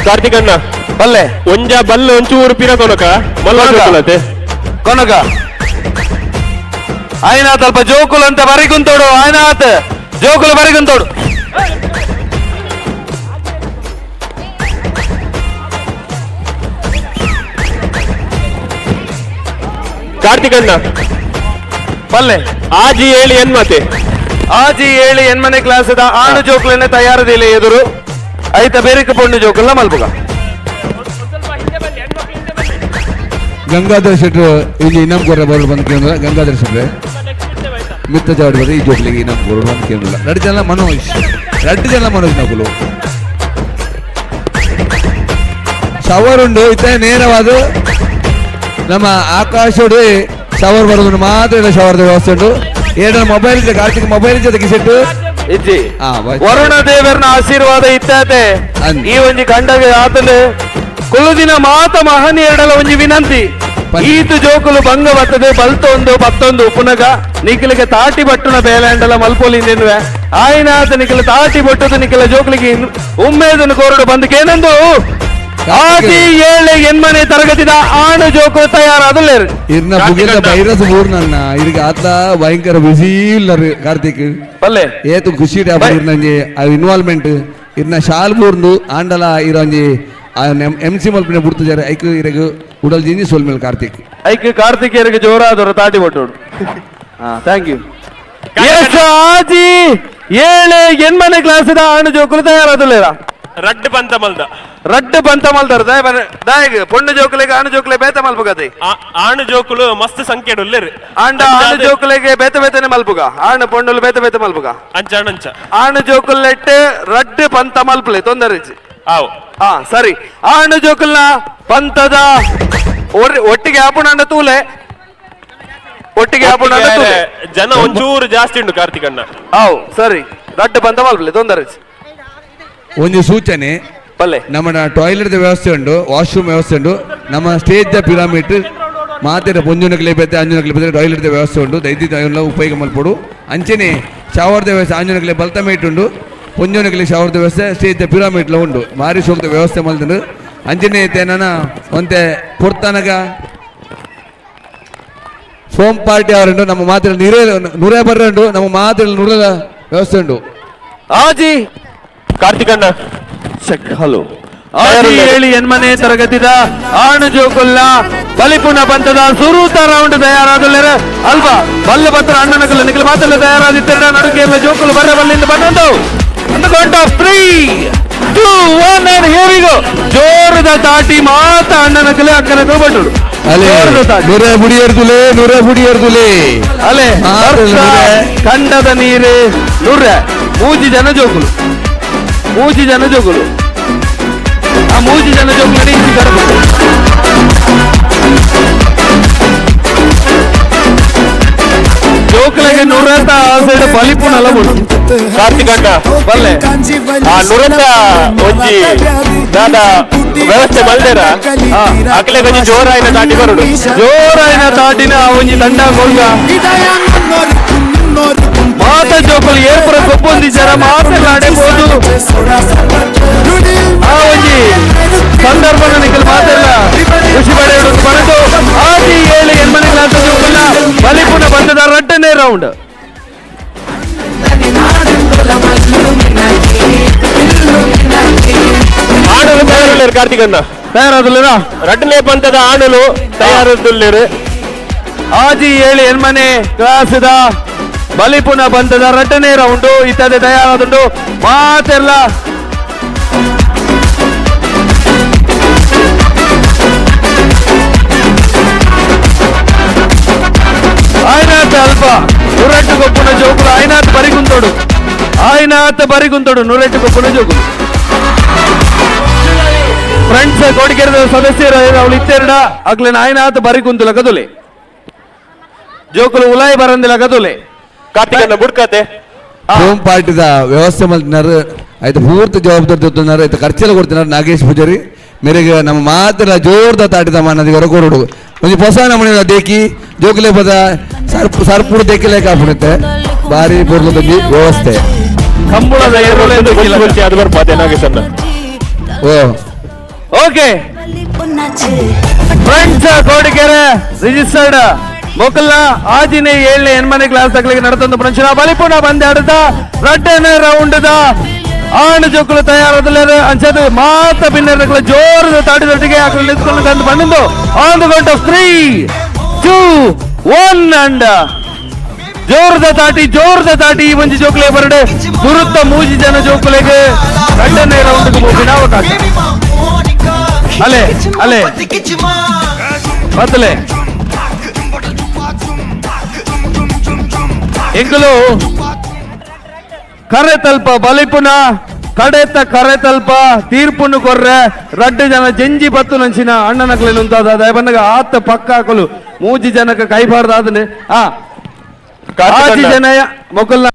ಕಾರ್ತಿಕಣ್ಣ ಬಲ್ಲೆ ಒಂಜ ಬಲ್ಲೆ ಒಂಚೂರು ಪಿರ ಕೊನಕ ಮಲ್ಲ ಜೋಕುಲತೆ ಕೊನಕ ಆಯ್ನಾತ್ ಅಲ್ಪ ಜೋಕುಲು ಅಂತ ಬರಿಗುಂತೋಡು. ಆಯ್ನಾತ್ ಜೋಕುಲು ಬರಿಗುಂತೋಡು. ಕಾರ್ತಿಕಣ್ಣ ಬಲ್ಲೆ ಆಜಿ ಏಳು ಎನ್ಮತೆ ಆಜಿ ಏಳು ಎನ್ಮನೆ ಕ್ಲಾಸ್ the ಆಣು ಜೋಕುಲನ್ನೇ ತಯಾರದಿಲ್ಲ ಎದುರು ಐತ ಬೇರೆಕ ಪೊಣ್ಣು ಜೋಕುಲ್ಲ ಮಲ್ಪುಗ. ಗಂಗಾಧರ್ ಶೆಟ್ರು ಇಲ್ಲಿ ಇನಾಮ್ ಕೊರ ಬರೋದು ಬಂದು ಕೇಂದ್ರ. ಗಂಗಾಧರ್ ಶೆಟ್ರೆ ಮಿತ್ತ ಚಾವಡಿ ಬರೋ ಈ ಜೋಕ್ಲಿಗೆ ಇನಾಮ್ ಕೊರೋದು ಬಂದು ಕೇಂದ್ರ. ಎರಡು ಜನ ಮನೋಜ್, ಎರಡು ಜನ ಮನೋಜ್ ನಕುಲು ಶವರ್ ಉಂಡು ಇತ್ತ ನೇರವಾದ ನಮ್ಮ ಆಕಾಶೋಡು ಶವರ್ ಬರೋದು ಮಾತ್ರ ಇಲ್ಲ. ಶವರ್ದ ವ್ಯವಸ್ಥೆ ಉಂಟು. ಏನ ಮೊಬೈಲ್ ಕಾರ್ತಿಕ್ ಮೊಬೈಲ್ ಜೊತೆಗೆ ಸೆಟ್ಟು ಇಜ್ಜಿ. ವರುಣ ದೇವರನ ಆಶೀರ್ವಾದ ಇತ್ತಾತೆ ಈ ಒಂಜಿ ಕಂಡಗೆ ಆತಲು ಕುಲ್ಲುದಿನ ಮಾತ ಮಹನೀಯರಡಲ ಒಂಜಿ ವಿನಂತಿ. ಈತು ಜೋಕುಲು ಭಂಗ ಬರ್ತದೆ ಬಲ್ತೊಂದು ಬತ್ತೊಂದು ಉಪುನಗ ನಿಖಲಿಗೆ ತಾಟಿ ಬಟ್ಟುನ ಬೇಲಾಂಡಲ ಮಲ್ಪೋಲಿಂದೆನ್ನುವೆ ಆಯ್ನಾತ ನಿಖಲ ತಾಟಿ ಬಟ್ಟುದು ನಿಖಲ ಜೋಕುಲಿಗೆ ಉಮ್ಮೇದನ್ನು ಕೋರಡು ಬಂದಕ್ಕೇನೆಂದು ಆದಿ ಏಳು ಎನ್ಮನೆ ತರಗತಿದ ಆಣು ಜೋಕು ತಯಾರಾದಲ್ಲೇರು. ಇರ್ನ ಬುಗಿದ ಬೈರಸ್ ಊರ್ನನ್ನ ಇರ್ಗ ಆತ ಭಯಂಕರ ಬಿಸಿ ಇಲ್ಲ ಕಾರ್ತಿಕ್ ಬಲ್ಲೆ ಏತು ಖುಷಿ ಇರ್ನಂಜಿ ಆ ಇನ್ವಾಲ್ವ್ಮೆಂಟ್ ಇರ್ನ ಶಾಲ್ ಬೂರ್ದು ಆಂಡಲ ಇರೋಂಜಿ ಎಂ ಸಿ ಮಲ್ಪಿನ ಬುಡ್ತು ಜಾರ ಐಕು ಇರಗು ಉಡಲ್ ಜಿಂಜಿ ಸೋಲ್ಮೇಲ್ ಕಾರ್ತಿಕ್ ಐಕ್ ಕಾರ್ತಿಕೇಯರಿಗೆ ಜೋರಾದವರು ತಾಟಿ ಕೊಟ್ಟೋಡು. Thank you. S ಆಜಿ ಏಳು ಎನ್ಮನೆ ಕ್ಲಾಸ್ ಆಣು ಜೋಕುಲು ತಯಾರಾದುಲ್ಲೇರ ರಡ್ಡ್ ಪಂತ ಮಲ್ದ ರಡ್ಡ್ ಪಂತ ಮಲ್ದಾರ ದಾಯಗ್ ಪೊಣ್ಣು ಜೋಕುಲೆಗ್ ಆಣು ಜೋಕುಲೆ ಬೇತ ಮಲ್ಪುಗತೆ. ಆಣು ಜೋಕುಲು ಮಸ್ತ್ ಸಂಖ್ಯೆಡ್ ಉಲ್ಲೆರ್. ಆಂಡ ಆಣು ಜೋಕುಲೆಗೆ ಬೇತೆ ಬೇತೆನೆ ಮಲ್ಪುಗ, ಆಣು ಪೊಣ್ಣುಲು ಬೇತೆ ಬೇತೆ ಮಲ್ಪುಗ. ಅಂಚ ಅಂಚ ಆಣು ಜೋಕುಲೆಟ್ ರಡ್ಡ್ ಪಂತ ಮಲ್ಪುಲೆ ತೊಂದರೆ ಇಜ್ಜಿ. ಆವು ಹಾ ಸರಿ. ಆಣು ಜೋಕುಲ್ನ ಪಂತದ ಒಟ್ಟಿಗೆ ಆಪುಣ ತೂಲೆ ಒಟ್ಟಿಗೆ ಆಪುಣ ತೂಲೆ ಜನ ಒಂಚೂರು ಜಾಸ್ತಿ ಉಂಟು ಕಾರ್ತಿಕಣ್ಣ. ಆವು ಸರಿ ರಡ್ಡ್ ಪಂತ ಮಲ್ಪುಲೆ ತೊಂದರೆ ಇಜ್ಜಿ. ಒಂದು ಸೂಚನೆ ಬಲ್ಲೆ, ನಮ್ಮ ಟಾಯ್ಲೆಟ್ ವ್ಯವಸ್ಥೆ ಉಂಟು, ವಾಶ್ರೂಮ್ ವ್ಯವಸ್ಥೆ ಉಂಟು. ನಮ್ಮ ಸ್ಟೇಜ್ ಪಿರಾಮಿಡ್ ಮಾತೆರ ಪೊಂಜುನಕ್ಲೆ ಬೇತೆ ಅಂಜುನಕ್ಲೆ ಬೇತೆ ಟಾಯ್ಲೆಟ್ ವ್ಯವಸ್ಥೆ ಉಂಟು. ದೈದಿತ್ತ ಉಪಯೋಗ ಮಲ್ಪೊಡು. ಅಂಚನೆ ಶಾವರ್ದ ವ್ಯವಸ್ಥೆ ಆಂಜುನಕ್ಲೆ ಬಲ್ತಮೇಟ್ ಉಂಟು, ಪೊಂಜುನಕ್ಲೆ ಶಾವರ್ದ ವ್ಯವಸ್ಥೆ ಸ್ಟೇಜ್ ಪಿರಾಮಿಡ್ಲ ಉಂಟು. ಮಾರಿ ಸೋಕ್ತ ವ್ಯವಸ್ಥೆ ಮಲ್ತುಂಡು. ಅಂಚನೆ ನನ್ನ ಒಂತೆ ಪೊರ್ತನಗ ಫೋಮ್ ಪಾರ್ಟಿ ಅವರುಂಟು. ನಮ್ಮ ಮಾತ್ರ ನೀರೇ ನೂರೇ ಬರ್ರೆ ಉಂಟು, ನಮ್ಮ ಮಾತ್ರ ನೂರ ವ್ಯವಸ್ಥೆ ಉಂಟು. ಆಜಿ ಕಾರ್ತಿಕಣ್ಣ ಚೆಕ್ ಹಲೋ ಆಜಿ ಏಳು ಎನ್ಮನೆ ತರಗತಿದ ಆಣು ಜೋಕುಲ್ಲ ಬಲಿಪುಣ ಪಂತದ ಸುರೂತ ರೌಂಡ್ ತಯಾರಾದುಲ್ಲೇರ ಅಲ್ವಾ ಬಲ್ಲ ಪತ್ರ ಅಣ್ಣನಕುಲು ನಿಖಲ್ ಮಾತಲ್ಲ ತಯಾರಾದಿತ್ತೆರಡ ನಡುಕೆ ಜೋಕುಲು ಬರ್ರ ಬಲ್ಲಿಂದ ಬಂದಂದು count of 3 2 1 and here we go. ಜೋರದ ತಾಟಿ ಮಾತ ಅಣ್ಣನಕುಲೆ ಅಕ್ಕನಕುಲು ಬಂಟುಡು. ಅಲೆ ನೂರ ಬುಡಿಯರ್ದುಲೆ ನೂರ ಬುಡಿಯರ್ದುಲೆ ಅಲೆ ಕಂಡದ ನೀರು ನೂರ ಮೂಜಿ ಜನ ಜೋಕುಲು ಮೂಜಿ ಜನ ಜೋಕುಲು ಆ ಮೂಜಿ ಜನ ಜೋಕುಲು ಇಂಚಿ ಕರ್ಬೋದು. ಜೋಕುಲೆಗೆ ನೂರತ್ತ ಸೈಡ್ ಬಲಿಪುಣಲ ಬೋಡು ಕಾರ್ತಿಕಣ್ಣ ಬಲ್ಲೆ ಆ ನುರತ್ತ ಒಂಜಿ ದಾದ ವ್ಯವಸ್ಥೆ ಮಲ್ದೇರ ಅಕ್ಲೆ ಒಂಜಿ ಜೋರಾಯಿನ ತಾಟಿ ಬರುಡು. ಜೋರಾಯಿನ ತಾಟಿನ ಒಂಜಿ ತಂಡ ಕೊಲ್ಗ ಮಾತ ಜೋಕುಲು ಏರ್ಪುರ ಕೊಪ್ಪೊಂದಿಜ್ಜಾರ ಮಾತೆಲ್ಲ ಅಡೆಬೋದು. ಆ ಒಂಜಿ ಸಂದರ್ಭನ ನಿಖಲ್ ಮಾತೆಲ್ಲ ಖುಷಿ ಪಡೆಯುವುದು ಬರೆದು ಆದಿ ಏಳು ಎನ್ಮನೆ ಕ್ಲಾಸ್ ಜೋಕುಲ್ನ ಬಲಿಪುಣ ಬಂದದ ರಡ್ಡನೇ ರೌಂಡ್. ಆಣುಲು ತಯಾರುಲ್ಲೇರು ಕಾರ್ತಿಕಣ್ಣ ತಯಾರಾದುಲ್ಲೇರಾ ರಡ್ಡನೇ ಪಂತದ ಆಣುಲು ತಯಾರದುಲ್ಲೇರು. ಆಜಿ ಏಳು ಎನ್ಮನೆ ಕ್ಲಾಸ್ದ ಬಲಿಪುಣ ಬಂದದ ರಡ್ಡನೇ ರೌಂಡು ಇತ್ತದೆ ತಯಾರಾದುಂಡು. ಮಾತೆಲ್ಲ ಆಯ್ನಾಥ ಅಲ್ಪ ನೂರೆಟ್ಟು ಕೊಪ್ಪುನ ಜೋಕುಲು ಆಯ್ನಾಥ್ ಬರಿಗುಂತೋಡು ಆಯ್ನಾಥ ಬರಿಗುಂತೋಡು ನೂರೆಟ್ಟು ಕೊಪ್ಪುನ ಜೋಕುಲು. ಫ್ರೆಂಡ್ಸ್ ಕೋಡಿಕೆರೆದ ಸದಸ್ಯರು ಅವಳು ಇತ್ತೆರಡ ಅಗ್ಲಿನ ಆಯ್ನಾಥ ಬರಿಗುಂತುಲ ಕದುಲೆ ಜೋಕುಲು ಉಲಾಯಿ ಬರಂದಿಲ್ಲ ಕದುಲೆ ಕಾರ್ತಿಕಣ್ಣ ಬುಡ್ಕತೆ ಹೋಮ್ ಪಾರ್ಟಿದ ವ್ಯವಸ್ಥೆ ಮಲ್ತಿನಾರು ಆಯ್ತು ಪೂರ್ತಿ ಜವಾಬ್ದಾರಿ ತೋತುన్నారు. ಆಯ್ತು ಖರ್ಚೆಲ್ಲ ಕೊಡ್ತಿನಾರು ನಾಗೇಶ್ ಪೂಜಾರಿ ಮೇರೆಗೆ ನಮ್ಮ ಮಾತ್ರ ಜೋರ್ದ ತಾಟಿದ ಮಾನದಿಗರ ಕೊರಡು ಒಂಜಿ ಹೊಸ ನಮೂನೆ ದೇಕಿ ಜೋಕುಲೆ ಪದ ಸರ್ಪು ಸರ್ಪುಡು ದೇಕಿಲೆ ಕಾಪುಡುತ್ತೆ ಬಾರಿ ಪೊರ್ಲುದೊಂಜಿ ವ್ಯವಸ್ಥೆ. ಕಂಬಳದ ಅದು ಬರ್ಪಾತೆ ನಾಗೇಶಣ್ಣ. ಓ okay friends Kodikere registered ಮೊಕಲ್ನ ಆಜಿನೇ ಏಳನೇ ಎನ್ಮನೆ ಕ್ಲಾಸ್ ತಗಲಿಗೆ ನಡತಂದು ಪ್ರಂಚನ ಬಲಿಪುಣ ಬಂದೆ ಆಡುತ್ತ ರಡ್ಡನೇ ರೌಂಡ್ the ಆಣು ಜೋಕುಲು ತಯಾರಾದಲ್ಲೇರು ಅಂಚದು ಮಾತ ಬಿನ್ನರ್ಗಳ ಜೋರದ ತಾಟಿದೊಟ್ಟಿಗೆ ಆಕಳು ನಿಂತ್ಕೊಂಡು ಕಂಡು ಬಂದು on the count of 3 2 1 and ಜೋರದ ತಾಟಿ ಜೋರದ ತಾಟಿ ಈ ಒಂಜಿ ಜೋಕುಲೆ ಬರಡೆ ಸುರುತ್ತ ಮೂಜಿ ಜನ ಜೋಕುಲೆಗೆ ರಡ್ಡನೇ ರೌಂಡ್ ಹೋಗಿನ ಅವಕಾಶ. ಅಲೆ ಅಲೆ ಬತ್ತಲೆ ಎಂಕುಲು ಕರೆ ತಲ್ಪ ಬಲಿಪುನ ಕಡೆತ ಕರೆ ತಲ್ಪ ತೀರ್ಪುನು ಕೊರ್ರೆ ರಡ್ಡು ಜನ ಜಂಜಿ ಬತ್ತು ನಂಚಿನ ಅಣ್ಣನಕ್ಲೆ ಉಂತಾದ ದಯಬನ್ನಗ ಆತ ಪಕ್ಕ ಹಾಕಲು ಮೂಜಿ ಜನಕ್ಕೆ ಕೈಬಾರ್ದು ಅದನ್ನೇ ಆ ಆಜಿ ಜನ ಮೊಕಲ್ನ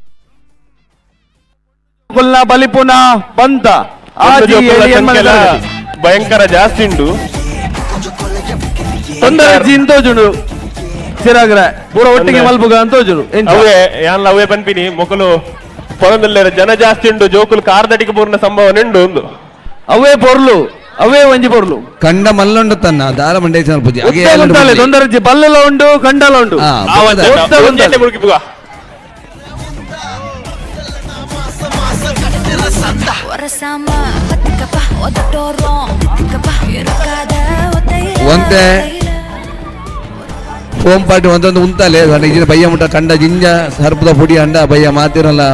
ಮೊಕಲ್ನ ಬಲಿಪುನ ಬಂತ ಆಜಿ ಏಳು ಎನ್ಮನೆ ತರಗತಿ. ಭಯಂಕರ ಜಾಸ್ತಿ ಉಂಟು ತೊಂದರೆ ಜಿಂತೋಜುಂಡು ಚಿರಾಗ್ರೆ ಪೂರ ಒಟ್ಟಿಗೆ ಮಲ್ಪುಗ ಅಂತೋಜುಂಡು ಅವೇ ಯಾನ್ಲ ಅವೇ ಪನ್ಪಿನಿ ಮೊಕಲು ಪೊಲದಲ್ಲೇರ ಜನ ಜಾಸ್ತಿ ಉಂಟು ಜೋಕುಲು ಕಾರ್ದಡಿಗೆ ಪೂರ್ಣ ಸಂಭವನೆ ಉಂಡು ಒಂದು ಅವೇ ಪೊರ್ಲು ಅವೇ ಒಂಜಿ ಪೊರ್ಲು ಕಂಡ ಮಲ್ಲುಂಡು ತನ್ನ ದಾರ ಮಂಡೇ ಪೂಜೆ ತೊಂದರೆ ಬಲ್ಲೆಲ್ಲ ಉಂಡು ಕಂಡಲ ಉಂಡು ಒರಸಾಮ. ಒಂತೆ ಫೋನ್ ಪಾಟಿ ಒಂದೊಂದು ಉಂತಾಲೆ ಇಜಿನ ಬಯ್ಯ ಮುಟ್ಟ ಕಂಡ ಜಿಂಜ ಸರ್ಪದ ಪುಡಿ ಅಂಡ ಬಯ್ಯ ಮಾತಿರಲ್ಲ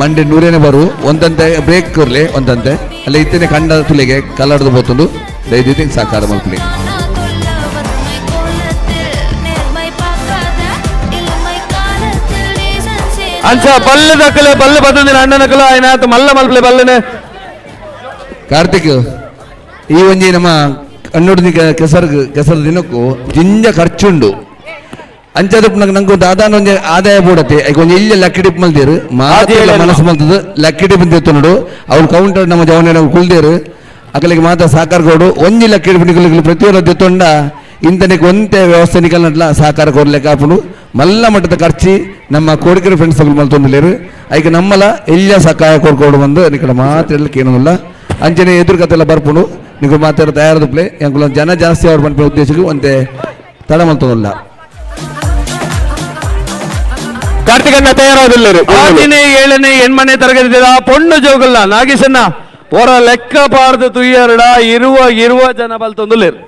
ಮಂಡೆ ನೂರೇನೆ ಬರು ಒಂದಂತೆ ಬ್ರೇಕ್ ಕೊರ್ಲೆ ಒಂದಂತೆ ಅಲ್ಲ ಇತ್ತನೆ ಕಂಡ ತುಲೆಗೆ ಕಲ್ಲಡ್ದು ಪೋತುಂಡು ದಯದಿತ್ತೆ ಸಾಕಾರ ಮಲ್ಪುಲೆ. ಅಂಚ ಬಲ್ಲೆ ದಕ್ಕಲೆ ಬಲ್ಲೆ ಬತ್ತಂದಿನ ಅಣ್ಣನಕಲ ಆಯ್ನಾತ್ ಮಲ್ಲ ಮಲ್ಪಲೆ ಬಲ್ಲನೆ. ಕಾರ್ತಿಕ್ ಈ ಒಂಜಿ ನಮ್ಮ ಕಣ್ಣುಡಿನ ಕೆಸರು ಕೆಸರು ದಿನಕ್ಕೂ ಜಿಂಜ ಖರ್ಚುಂಡು ಅಂಚದ ನಂಗೆ ದಾದಾನ ಒಂಜಿ ಆದಾಯ ಬೋಡತ್ತೆ ಐಕ್ ಒಂಜಿ ಇಲ್ಲ ಲಕ್ಕಿ ಡಿಪ್ ಮಲ್ದೇರು ಮಾತ್ರ ಮನಸ್ಸು ಮಲ್ತದ ಲಕ್ಕಿ ಡಿಪ್ ಅಂತ ನೋಡು ಅವ್ರು ಕೌಂಟರ್ ನಮ್ಮ ಜವನ ಕುಲ್ದೇರು ಅಕಲಿಗೆ ಮಾತ್ರ ಸಹಕಾರ ಕೊಡು ಒಂಜಿ ಲಕ್ಕಿ ಡಿಪ್ ನಿಕಲಿಗೆ ಪ್ರತಿಯೊಂದು ದೆತ್ತೊಂಡ ಇಂತನಿಗೆ ಒಂತೆ ವ್ಯವಸ್ಥೆ ನಿಕಲ್ ನಟ್ಲ ಸಹಕಾರ ಕೊಡ್ಲಿಕ್ಕೆ ಆಪುಂಡು ಮಲ್ಲ ಮಟ್ಟದ ಖರ್ಚಿ ನಮ್ಮ ಕೋಡಿಕೆರೆ ಫ್ರೆಂಡ್ಸ್ ಮಲ್ತೊಂದಿಲ್ಲೇರು ಐಕ್ ನಮ್ಮಲ ಎಲ್ಲ ಸಹಾಯ ಕೊಡ್ಕೊಡು ಬಂದು ನಿಕಲ ಮಾತ್ರ ಏನಲ್ಲ ಅಂಚನೆ ಎದುರು ಕತೆಲ್ಲ ಬರ್ಪುಂಡು ನಿಕಲ್ ಮಾತ್ರ ತಯಾರದು ಪ್ಲೇ ಎಂಕುಲ ಜನ ಜಾಸ್ತಿ ಅವ್ರು ಪನ್ಪಿನ ಉದ್ದೇಶಕ್ಕೆ ಒಂತೆ ತಡ ಮಲ್ತೊಂದಿಲ್ಲ. ಕಾರ್ತಿಕಣ್ಣ ತಯಾರಾದಿಲ್ಲರು. ಆಜಿನೇ ಏಳನೇ ಎಣ್ಮನೆ ತರಗತಿ ಪೊಣ್ಣು ಜೋಗಲ್ಲ ನಾಗೇಶಣ್ಣ ಹೊರ ಲೆಕ್ಕ ಪಾರ್ದು ತುಯ್ಯರಡ ಇರುವ ಇರುವ ಜನ ಬಲ್ತೊಂದುಲ್ಲೇರು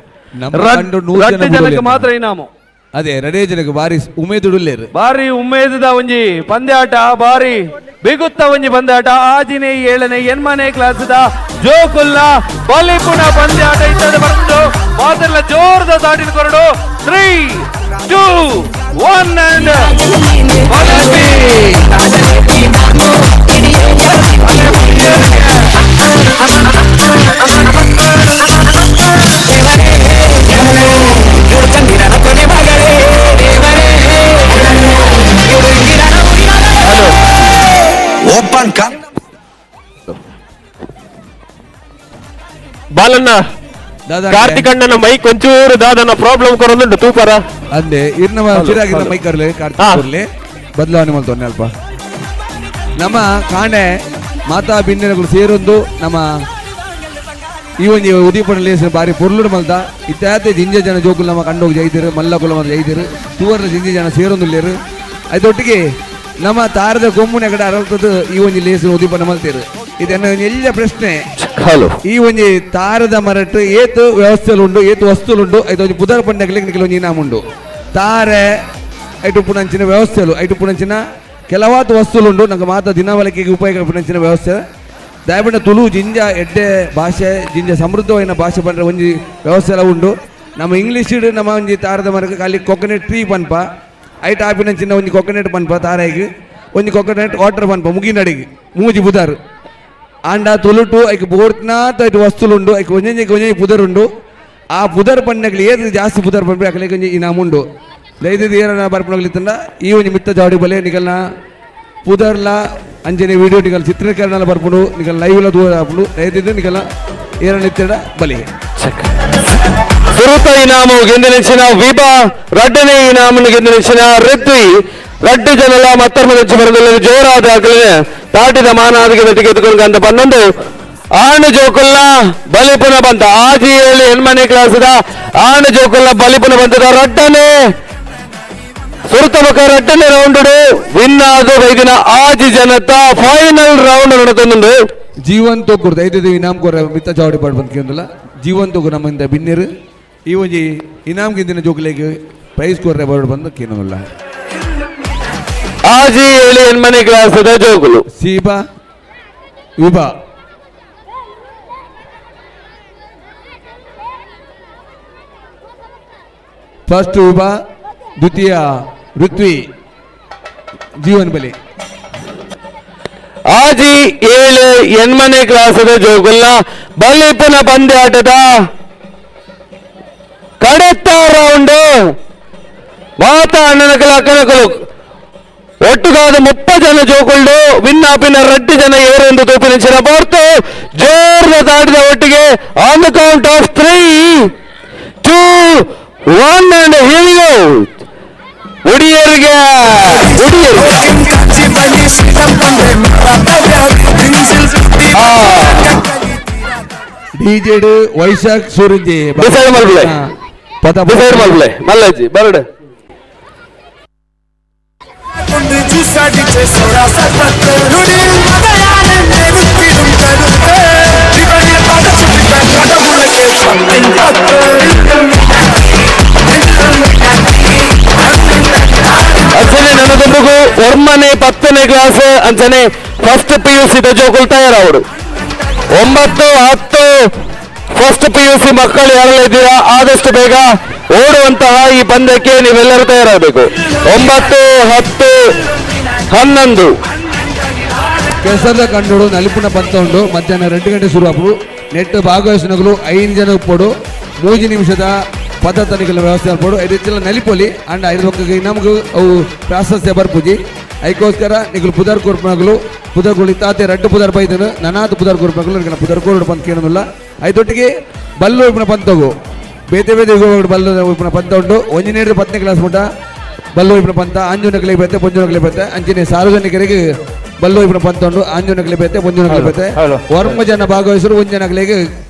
ರಡ್ಡು ಜನಕ್ಕೆ ಮಾತ್ರ ಇನಾಮು. ಅದೇ ರಡೇ ಜನಕ್ಕೆ ಬಾರಿ ಉಮೇದುಡುಲ್ಲೇರು ಬಾರಿ ಉಮೇದದ ಒಂಜಿ ಪಂದ್ಯಾಟ ಬಾರಿ ಬಿಗುತ್ತ ಒಂಜಿ ಪಂದ್ಯಾಟ ಆಜಿನೇ ಏಳನೇ ಎಣ್ಮನೆ ಕ್ಲಾಸ್ದ ಜೋಕುಲ್ಲ ಬಲಿಪುಣ ಪಂದ್ಯಾಟ ಇತ್ತದ ಬರ್ತು ಮಾತೆಲ್ಲ ಜೋರದ ದಾಟಿನ ಕೊರಡು 3 2 1 and Balanna ಕಾರ್ತಿಕಣ್ಣನ mic ಒಂಚೂರು ದಾದನ ಪ್ರಾಬ್ಲಮ್ ಕೊರೊಂದುಂಟು ತೂಪರ ಅಂದೆ ಇರ್ನ ಚಿರಾಗಿನ ಮೈಕ್ ಅರ್ಲೆ ಕಾರ್ತಿಕ್ ಕೊರ್ಲೆ ಬದಲಾವಣೆ ಮಲ್ತೊನ್ನೆ ಅಲ್ಪ ನಮ್ಮ ಕಾಣೆ ಮಾತಾ ಬಿನ್ನೆಗಳು ಸೇರೊಂದು ನಮ್ಮ ಈ ಒಂಜಿ ಉದೀಪನ ಲೇಸ್ ಬಾರಿ ಪೊರ್ಲುಡು ಮಲ್ತ ಇತ್ಯಾತೆ ಜಿಂಜ ಜನ ಜೋಕುಲು ನಮ್ಮ ಕಂಡೋಗಿ ಜೈದಿರು ಮಲ್ಲ ಕುಲ ಮಲ್ಲ ಜೈದಿರು ತೂವರ್ನ ಜಿಂಜ ಜನ ಸೇರೊಂದುಲ್ಲೇರು ಅದೊಟ್ಟಿಗೆ ನಮ್ಮ ತಾರದ ಗೊಮ್ಮುನ ಕಡೆ ಅರಳ್ತದ್ದು ಈ ಒಂಜಿ ಲೇಸ್ ಉದೀಪನ ಮಲ್ತೇರು ಇದನ್ನ ಎಲ್ಲ ಪ್ರಶ್ನೆ. ಹಲೋ ಈ ಒಂಜಿ ತಾರದ ಮರಟ್ ಏತು ವ್ಯವಸ್ಥೆಲುಂಡು ಏತು ವಸ್ತುಲುಂಡು ಐದು ಪುದರ್ ಪಂಡಗಳಿಗೆ ಕೆಲವೊಂಜಿ ಇನಾಮ ಉಂಡು ತಾರೆ ಐಟು ಪುಣಂಚಿನ ವ್ಯವಸ್ಥೆಲು ಐಟು ಪುಣಂಚಿನ ಕೆಲವಾದ ವಸ್ತುಲುಂಡು ನಂಗೆ ಮಾತ್ರ ದಿನವಳಿಕೆಗೆ ಉಪಯೋಗ ಪುಣಂಚಿನ ವ್ಯವಸ್ಥೆ ದಯಪಂಡ ತುಳು ಜಿಂಜ ಎಡ್ಡೆ ಭಾಷೆ ಜಿಂಜ ಸಮೃದ್ಧವಾದ ಭಾಷೆ ಪಂಡ್ರೆ ಒಂಜಿ ವ್ಯವಸ್ಥೆ ಎಲ್ಲ ಉಂಡು ನಮ್ಮ ಇಂಗ್ಲೀಷ್ ನಮ್ಮ ಒಂಜಿ ತಾರದ ಮರಕ್ಕೆ ಖಾಲಿ ಕೊಕೊನಟ್ ಟ್ರೀ ಪನ್ಪ ಐಟ್ ಆಪಿನಂಚಿನ ಒಂಜಿ ಕೊಕೊನಟ್ ಪನ್ಪ ತಾರಾಯಿಗೆ ಒಂಜಿ ಕೊಕೊನಟ್ ವಾಟರ್ ಪನ್ಪ ಮುಗಿನಡಿಗೆ ಮೂಜಿ ಬುದಾರು ಆಂಡ ತುಳುಟು ಐಕ್ ಬೋರ್ತ್ನಾತ್ ಐಟ್ ವಸ್ತುಲುಂಡು ಐಕ್ ಒಂಜೊಂಜಿ ಒಂಜೊಂಜಿ ಪುದರುಂಡು ಆ ಪುದರ್ ಪಣ್ಣಗ್ಲಿ ಏದು ಜಾಸ್ತಿ ಪುದರ್ ಪನ್ಪೆ ಅಕಲೆಗೆ ಒಂಜಿ ಇನಾಮ ಉಂಡು ದಯದಿದ್ದು ಏರನ ಬರ್ಪಣಗ್ಲಿತ್ತಂಡ ಈ ಒಂಜಿ ಮಿತ್ತ ಜಾಡಿ ಬಲೆ ನಿಕಲ್ನ ಪುದರ್ಲ ಅಂಜನೆ ವಿಡಿಯೋ ನಿಕಲ್ ಚಿತ್ರೀಕರಣ ಬರ್ಪುಂಡು ನಿಕಲ್ ಲೈವ್ಲ ದೂರ ಆಪುಂಡು ದಯದಿದ್ದು ನಿಕಲ್ನ ಏರನ ಇತ್ತಡ ಬಲೆ. ಸುರುತ ಇನಾಮು ಗೆಂದಿನ ವಿಭಾ ರಡ್ಡನೇ ಇನಾಮನ್ನು ಗೆಂದಿನ ಋತ್ವಿ ರಡ್ಡು ಜನಲ ಮತ್ತರ್ಮ ಬರದಲ್ಲಿ ಜೋರಾದ ತಾಟಿದ ಮಾನಾದಿಗೆ ತೆಗೆದುಕೊಂಡು ಅಂತ ಬಂದೊಂದು ಆಣು ಜೋಕುಲ್ಲ ಬಲಿಪುನ ಬಂತ ಆಜಿ ಏಳು ಎಣ್ಮನೆ ಕ್ಲಾಸದ ಆಣು ಜೋಕುಲ್ಲ ಬಲಿಪುನ ಬಂತದ ರಡ್ಡನೆ ಸುರುತ ಬೊಕ ರಡ್ಡನೆ ರೌಂಡ್ ವಿನ್ ಆದ ಬೈದಿನ ಆಜಿ ಜನತ ಫೈನಲ್ ರೌಂಡ್ ನಡತೊಂದುಂಡು. ಜೀವನ್ ತೋಕುರ್ದು ಐದು ಇನಾಮ್ ಕೊರ ಮಿತ್ತ ಚಾವಡಿ ಪಾಡ್ ಬಂದ್ ಕೇಂದ್ರಲ್ಲ ಜೀವನ್ ತೋಕು ನಮ್ಮಿಂದ ಬಿನ್ನಿರು ಈ ಒಂಜಿ ಇನಾಮ್ ಗಿಂದಿನ ಜೋಕುಲೆಗ್ ಪ್ರೈಸ್ ಕೊರ್ರೆ ಬರೋಡು ಬಂದು ಕೇನಲ್ಲ. ಆಜಿ ಏಳು ಎಣ್ಮನೆ ಕ್ಲಾಸದ ಜೋಕುಲು ಸೀಬಾ ವಿಭಾ ಫಸ್ಟ್ ವಿಭಾ ದ್ವಿತೀಯ ಋತ್ವಿ ಜೀವನ್ ಬಲಿ. ಆಜಿ ಏಳು ಎಣ್ಮನೆ ಕ್ಲಾಸದ ಜೋಗುಲ್ಲ ಬಲಿಪುನ ಪಂದ್ಯಾಟದ ಕಡೆತ್ತ ರೌಂಡ್ ಮಾತ ಅಣ್ಣನಕಲ ಅಕ್ಕನಕಲು ಒಟ್ಟುಗಾದ 30 ಜನ ಜೋಕುಲ್ಡು ವಿನ್ ಆಪಿನ ರಡ್ಡು ಜನ ಏರೆಂದು ತೂಪಿನ ಬರ್ತು ಜೋರ್ನ ದಾಟಿದ ಒಟ್ಟಿಗೆ on the count of 3 2 1 and here ಉಡಿಯರಿಗೆ ಉಡಿಯರಿಗೆ ಡಿಜೆಡ್ Vaishakh ಸೂರಜಿ decide ಮಲ್ಪಲೆ ಪದ ಡಿಸೈಡ್ ಮಲ್ಪಲೆ ಮಲ್ಲಜ್ಜಿ ಬರಡು. ಪಂತಗು ಒರ್ಮನೆ 10ನೇ ಕ್ಲಾಸ್ ಅಂಚನೆ ಫಸ್ಟ್ ಪಿಯುಸಿ ಜೋಕುಲು ತಯಾರಾವಡು. 9, 10 ಫಸ್ಟ್ ಪಿಯುಸಿ ಮಕ್ಕಳು ಯಾರೆಲ್ಲ ಇದ್ದೀರಾ ಆದಷ್ಟು ಬೇಗ ಓಡುವಂತಹ ಈ ಪಂದ್ಯಕ್ಕೆ ನೀವೆಲ್ಲರೂ ತಯಾರಾಗಬೇಕು. 9, 10, 11. ಕೆಸರದ ಕಂಡೋಡು ನಲಿಪುನ ಪಂತ ಉಂಡು. ಮಧ್ಯಾಹ್ನ 2 ಗಂಟೆ ಶುರು ಆಪುಡು. ನೆಟ್ ಭಾಗವಹಿಸಿನಗಳು 5 ಜನ ಉಪ್ಪೋಡು. 3 ನಿಮಿಷದ ಪದ ತನಿಖೆల ವ್ಯವಸ್ಥೆ ಆಲ್ಪೋಡು. ಐದು ನಲಿಪೊಲಿ ಅಂಡ್ ಐದು ಪಕ್ಕ ನಮಗೂ ಅವು ಪ್ರಾಶಸ್ತ್ಯ ಬರ್ಪುಜಿ. ಐಕೋಸ್ಕರ ನಿಗುಲು ಪುದರ್ ಕೊರ್ಪನಗಳು ಪುದರ್ ಕೊಡಿ ತಾತೆ ರಡ್ಡು ಪುದರ್ ಬೈದನು ನನಾತ್ ಪುದರ್ ಕೊರ್ಪನಗಳು ನಿಗಲ ಪುದರ್ ಕೋರುಡು ಪಂತ ಕೇಳೋದಿಲ್ಲ. ಐದೊಟ್ಟಿಗೆ ಬಲ್ಲು ಉಪ್ಪುನ ಪಂತಗು ಬೇತೆ ಬೇತೆ ಬಲ್ಲು ಉಪ್ಪುನ ಪಂತ ಉಂಟು. ಒಂಜನೇರು 10ನೇ ಕ್ಲಾಸ್ ಮುಟ್ಟ ಬಲ್ಲು ಉಪ್ಪುನ ಪಂತ ಅಂಜುನಕಲಿ ಬತ್ತೆ ಪೊಂಜುನಕಲಿ ಬತ್ತೆ. ಅಂಚಿನ ಸಾರ್ವಜನಿಕರಿಗೆ ಬಲ್ಲು ಉಪ್ಪುನ ಪಂತ ಉಂಟು. ಅಂಜುನಕಲಿ ಬತ್ತೆ ಪೊಂಜುನಕಲಿ ಬತ್ತೆ. ವರ್ಮ ಜನ ಭಾಗವಹಿಸರು ಒಂಜನಕಲಿಗೆ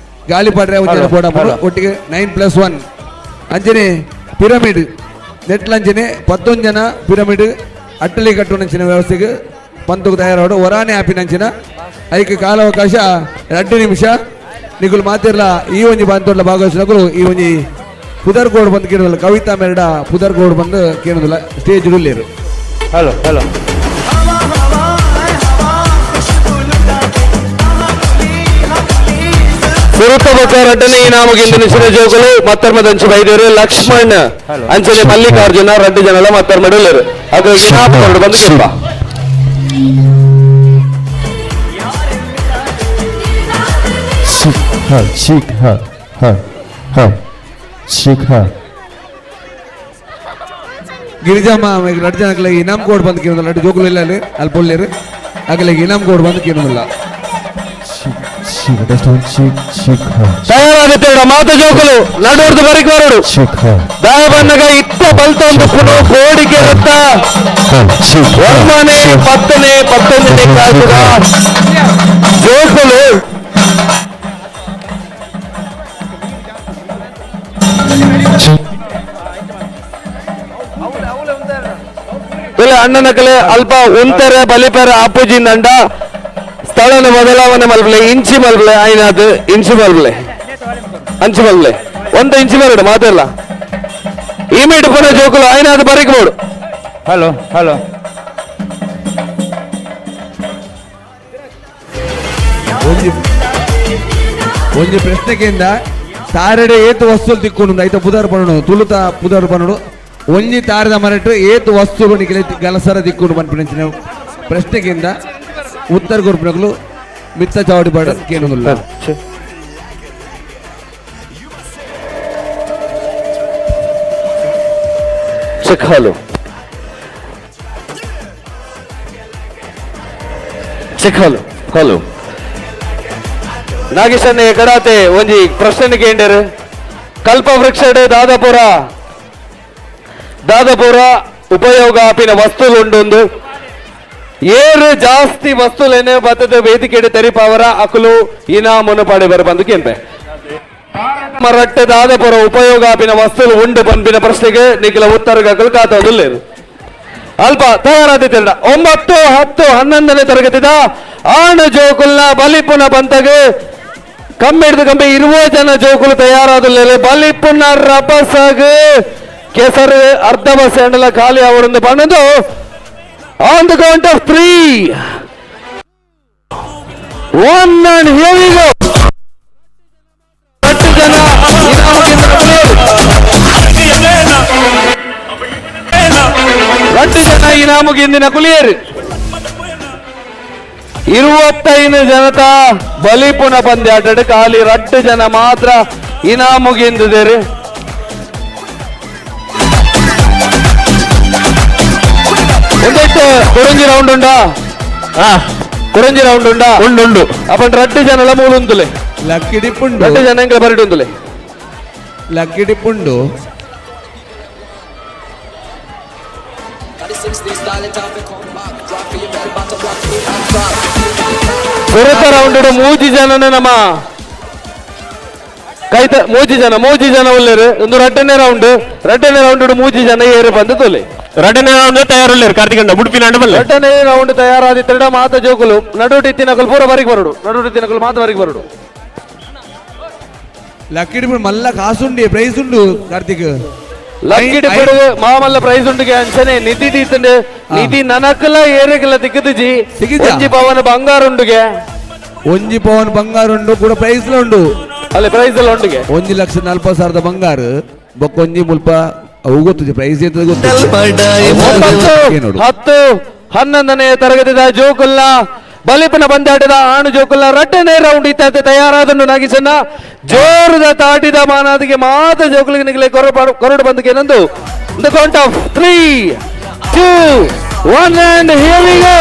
ಗಾಳಿ ಪಾಡ್ರೆ ಒಂಜನ ಪೋಡ ಒಟ್ಟಿಗೆ 9+1. ಅಂಚನೆ ಪಿರಮಿಡ್ ನೆಟ್ಲಂಚನೆ 11 ಜನ ಪಿರಮಿಡ್ ಅಟ್ಟಲಿ ಕಟ್ಟುನಂಚಿನ ವ್ಯವಸ್ಥೆಗೆ ಪಂತకు ತಯಾರಾಡು. ಒರಾನೆ ಆಪಿನಂಚಿನ ಐಕೆ ಕಾಲಾವಕಾಶ 2 ನಿಮಿಷ. ನಿಗುಲು ಮಾತಿರ್ಲ ಈ ಒಂಜಿ ಬಂತೊಡ್ಲ ಭಾಗವಹಿಸಿನಗಳು ಈ ಒಂಜಿ ಪುದರ್ ಕೋಡ್ ಬಂದು ಕೇಳೋದಿಲ್ಲ. ಕವಿತಾ ಮೆರಡ ಪುದರ್ ಕೋಡ್ ಬಂದು ಕೇಳೋದಿಲ್ಲ. ಸ್ಟೇಜ್ ಉಳ್ಳೇರು. ಹಲೋ ಹಲೋ ಸುರುತ ಬೊಕ್ಕ ರಡ್ಡನೆ ಇನಾಮುಗಿಂದ ನಿಶಿನ ಜೋಕುಲು ಮತ್ತರ್ಮದಂಚು ಬೈದೇರು ಲಕ್ಷ್ಮಣ್ ಅಂಚನೆ ಮಲ್ಲಿಕಾರ್ಜುನ ರಡ್ಡು ಜನಲ ಮತ್ತರ್ಮಡುಲ್ಲೇರು. ಅದು ಇನಾಮು ಕೊರಡು ಬಂದು ಕೆಂಪ. ಗಿರಿಜಮ್ಮ ರಡ್ಡು ಜನಕ್ಕೆ ಇನಾಮ್ ಕೋಡ್ ಬಂದು ಕೇಳೋದಿಲ್ಲ. ರಡ್ಡು ಜೋಕುಲು ಇಲ್ಲ ಅಲ್ಲಿ ಅಲ್ಲಿ ಪೊಲ್ಲೇರು ಆಗಲಿಗೆ ಇನಾಮ್ ಕೋಡ್ ಬಂದು ಕೇಳೋದಿಲ್ಲ. ತಯಾರಾಗುತ್ತೆ ಮಾತ ಜೋಕುಲು ನಡುವರ್ದು ಬರಿಕ್ ಬರೋಡು. ದಾಯಬನ್ನಗ ಇತ್ತ ಬಲ್ತ ಒಂದು ಪುನಃ ಕೋಡಿಗೆ ರತ್ತ ಒಮ್ಮನೆ 10ನೇ 11ನೇ ಕ್ಲಾಸುದ ಜೋಕುಲು ಅಣ್ಣನ ಕಲೆ ಅಲ್ಪ ಉಂತರ ಬಲಿಪರ ಅಪ್ಪುಜಿಂದಂಡ ಸ್ಥಳನ ಬದಲಾವಣೆ ಮಲ್ಪಲೆ ಇಂಚಿ ಮಲ್ಪಲೆ ಆಯ್ನಾದ್ ಇಂಚಿ ಮಲ್ಪಲೆ ಅಂಚು ಮಲ್ಪಲೆ ಒಂದು ಇಂಚಿ ಬರಡು ಮಾತೆಲ್ಲ ಈ ಮೇಟ್ ಪುನಃ ಜೋಕುಲು ಆಯ್ನಾದ್ ಬರಿಕ್ಬೋಡು. ಹಲೋ ಹಲೋ ಒಂಜಿ ಪ್ರಶ್ನೆಗೆಂದ ತಾರೆಡೆ ಏತು ವಸ್ತುలు ತಿಕ್ಕೊಂಡು ಐತ ಪುದರ್ ಪಣ್ಣು ತುಳುತ ಪುದರ್ ಪಣ್ಣು ಒಂಜಿ ತಾರದ ಮರಟ್ಟು ಏತು ವಸ್ತುಲು ನಿಖಿಲ ಗಲಸರ ದಿಕ್ಕೊಂಡು ಪನ್ಪಿನ ಪ್ರಶ್ನೆಗಿಂದ ಉತ್ತರ ಕೊರ್ಪುನಕುಲು ಮಿತ್ತ ಚಾವಡಿ ಪಾಡ ಕೇಳೋದಿಲ್ಲ. Check hello check hello hello ನಾಗೇಶನ್ನ ಕಡಾತೆ ಒಂಜಿ ಪ್ರಶ್ನೆ ಕೇಂಡರು. ಕಲ್ಪ ವೃಕ್ಷಡೆ ದಾದಾಪುರ ದಾದಾಪುರ ಉಪಯೋಗ ಆಪಿನ ವಸ್ತುಲು ಉಂಡೊಂದು ಏರು ಜಾಸ್ತಿ ವಸ್ತುಲೇನೆ ಬತ್ತದ ವೇದಿಕೆಡೆ ತೆರಿಪಾವರ ಅಕುಲು ಇನಾಮನ್ನು ಪಾಡೆ ಬರ ಬಂದು ಕೇಂಪೆ. ಮರಟ್ಟೆ ದಾದಾಪುರ ಉಪಯೋಗ ಆಪಿನ ವಸ್ತುಲು ಉಂಡು ಬಂದಿನ ಪ್ರಶ್ನೆಗೆ ನಿಖಿಲ ಉತ್ತರ ಕಾತೋದಿಲ್ಲೇರು. ಅಲ್ಪ ತಯಾರಾದಿತ್ತಿರ 9, 10, 11ನೇ ತರಗತಿದ ಆಣ ಜೋಕುಲ್ನ ಬಲಿಪುನ ಬಂತಗೆ ಕಮ್ಮಿ ಹಿಡಿದು ಕಮ್ಮಿ 20 ಜನ ಜೋಕುಲು ತಯಾರಾದಿಲ್ಲ. ಬಲಿಪುನ ರಬಸಗ್ ಕೆಸರು ಅರ್ಧ ಬಸ್ ಹ್ಯಾಂಡಲ ಖಾಲಿ ಅವರೊಂದು ಬಣ್ಣದು. On the count of 3, 1 and here we go. 10 ಜನ 2 ಜನ ಇನಾಮುಗಿಂದಿನ ಕುಲಿಯರು. 25 ಜನತಾ ಬಲಿಪುನ ಪಂದ್ಯಾಟ ಖಾಲಿ 2 ಜನ ಮಾತ್ರ ಇನಾಮುಗಿಂದಿದ್ದಾರೆ. ಒಂದೆಟ್ಟು ಕುರಂಜಿ ರೌಂಡ್ ಉಂಡಾ? ಕುರಂಜಿ ರೌಂಡ್ ಉಂಡಾ? ಉಂಡು ಉಂಡು. ಅಪ್ಪ 2 ಜನಲ ಮೂಲುಂದುಲೆ ಲಕ್ಕಿ ಡಿಪ್ಪುಂಡು. 2 ಜನ ಎಂಕಲ ಬರಿಡುಂದುಲೆ ಲಕ್ಕಿ ಡಿಪ್ಪುಂಡು. ಸುರತ ರೌಂಡ್ 3 ಜನನ ನಮ್ಮ ಕೈತ 3 ಜನ ಉಲ್ಲೇರು. ಒಂದು ರಡ್ಡನೇ ರೌಂಡ್ 3 ಜನ ಏರು ಬಂದು ತೊಲೆ. ರಡ್ಡನೇ ರೌಂಡ್ ತಯಾರುಲ್ಲೇರು ಕಾರ್ತಿಕಂಡ ಉಡುಪಿನ ಬಲ್ಲೆ. ರಡ್ಡನೇ ರೌಂಡ್ ತಯಾರಾದಿ ತಿರುಡ ಮಾತ ಜೋಕುಲು ನಡುಟಿ ತಿನ್ನಕಲು ಪೂರ ಬರಿಗೆ ಬರಡು. ನಡುಟಿ ತಿನ್ನಕಲು ಮಾತ ಬರಿಗೆ ಬರಡು. ಲಕ್ಕಿ ಡಿಪ್ಪುಂಡು ಮಲ್ಲ ಕಾಸುಂಡಿ ಪ್ರೈಸ್ ಉಂಡು ಕಾರ್ತಿಕ್. ಲಕ್ಕಿಡ್ ಪಡುದು ಮಾಮಲ್ಲ ಪ್ರೈಸ್ ಉಂಟು ಅಂಚನೆ ನಿಧಿ ದೀತಂಡು ನಿಧಿ ನನಕಲ ಏರೆಗಲ ದಿಕ್ಕದಿಜಿ ಒಂಜಿ ಪವನ ಬಂಗಾರ ಉಂಡುಗೆ ಒಂಜಿ ಪವನ್ ಬಂಗಾರ ಉಂಡು ಕೂಡ ಪ್ರೈಸ್ ಉಂಡು ಅಲ್ಲಿ ಪ್ರೈಸ್ ಎಲ್ಲ ಉಂಡುಗೆ 1,40,000 ಬಂಗಾರ ಬೊಕ್ಕೊಂಜಿ ಮುಲ್ಪ ಅವು ಗೊತ್ತಿದೆ ಪ್ರೈಸ್ ಎಂತ ಗೊತ್ತು 10 11ನೇ ತರಗತಿದ ಜೋಕುಲ್ಲ ಬಲಿಪನ ಬಂದಾಟದ ಆಣು ಜೋಕುಲ್ಲ ರಡ್ಡನೇ ರೌಂಡ್ ಇತ್ತ ತಯಾರಾದನ್ನು ನಾಗಿಸನ್ನ ಜೋರದ ತಾಟಿದ ಮಾನಾದಿಗೆ ಮಾತ ಜೋಕುಲಿಗೆ ನಿಗಲೆ ಕೊರಡು ಬಂದಕ್ಕೆ ನಂದು the count of 3 2 1 and here we go.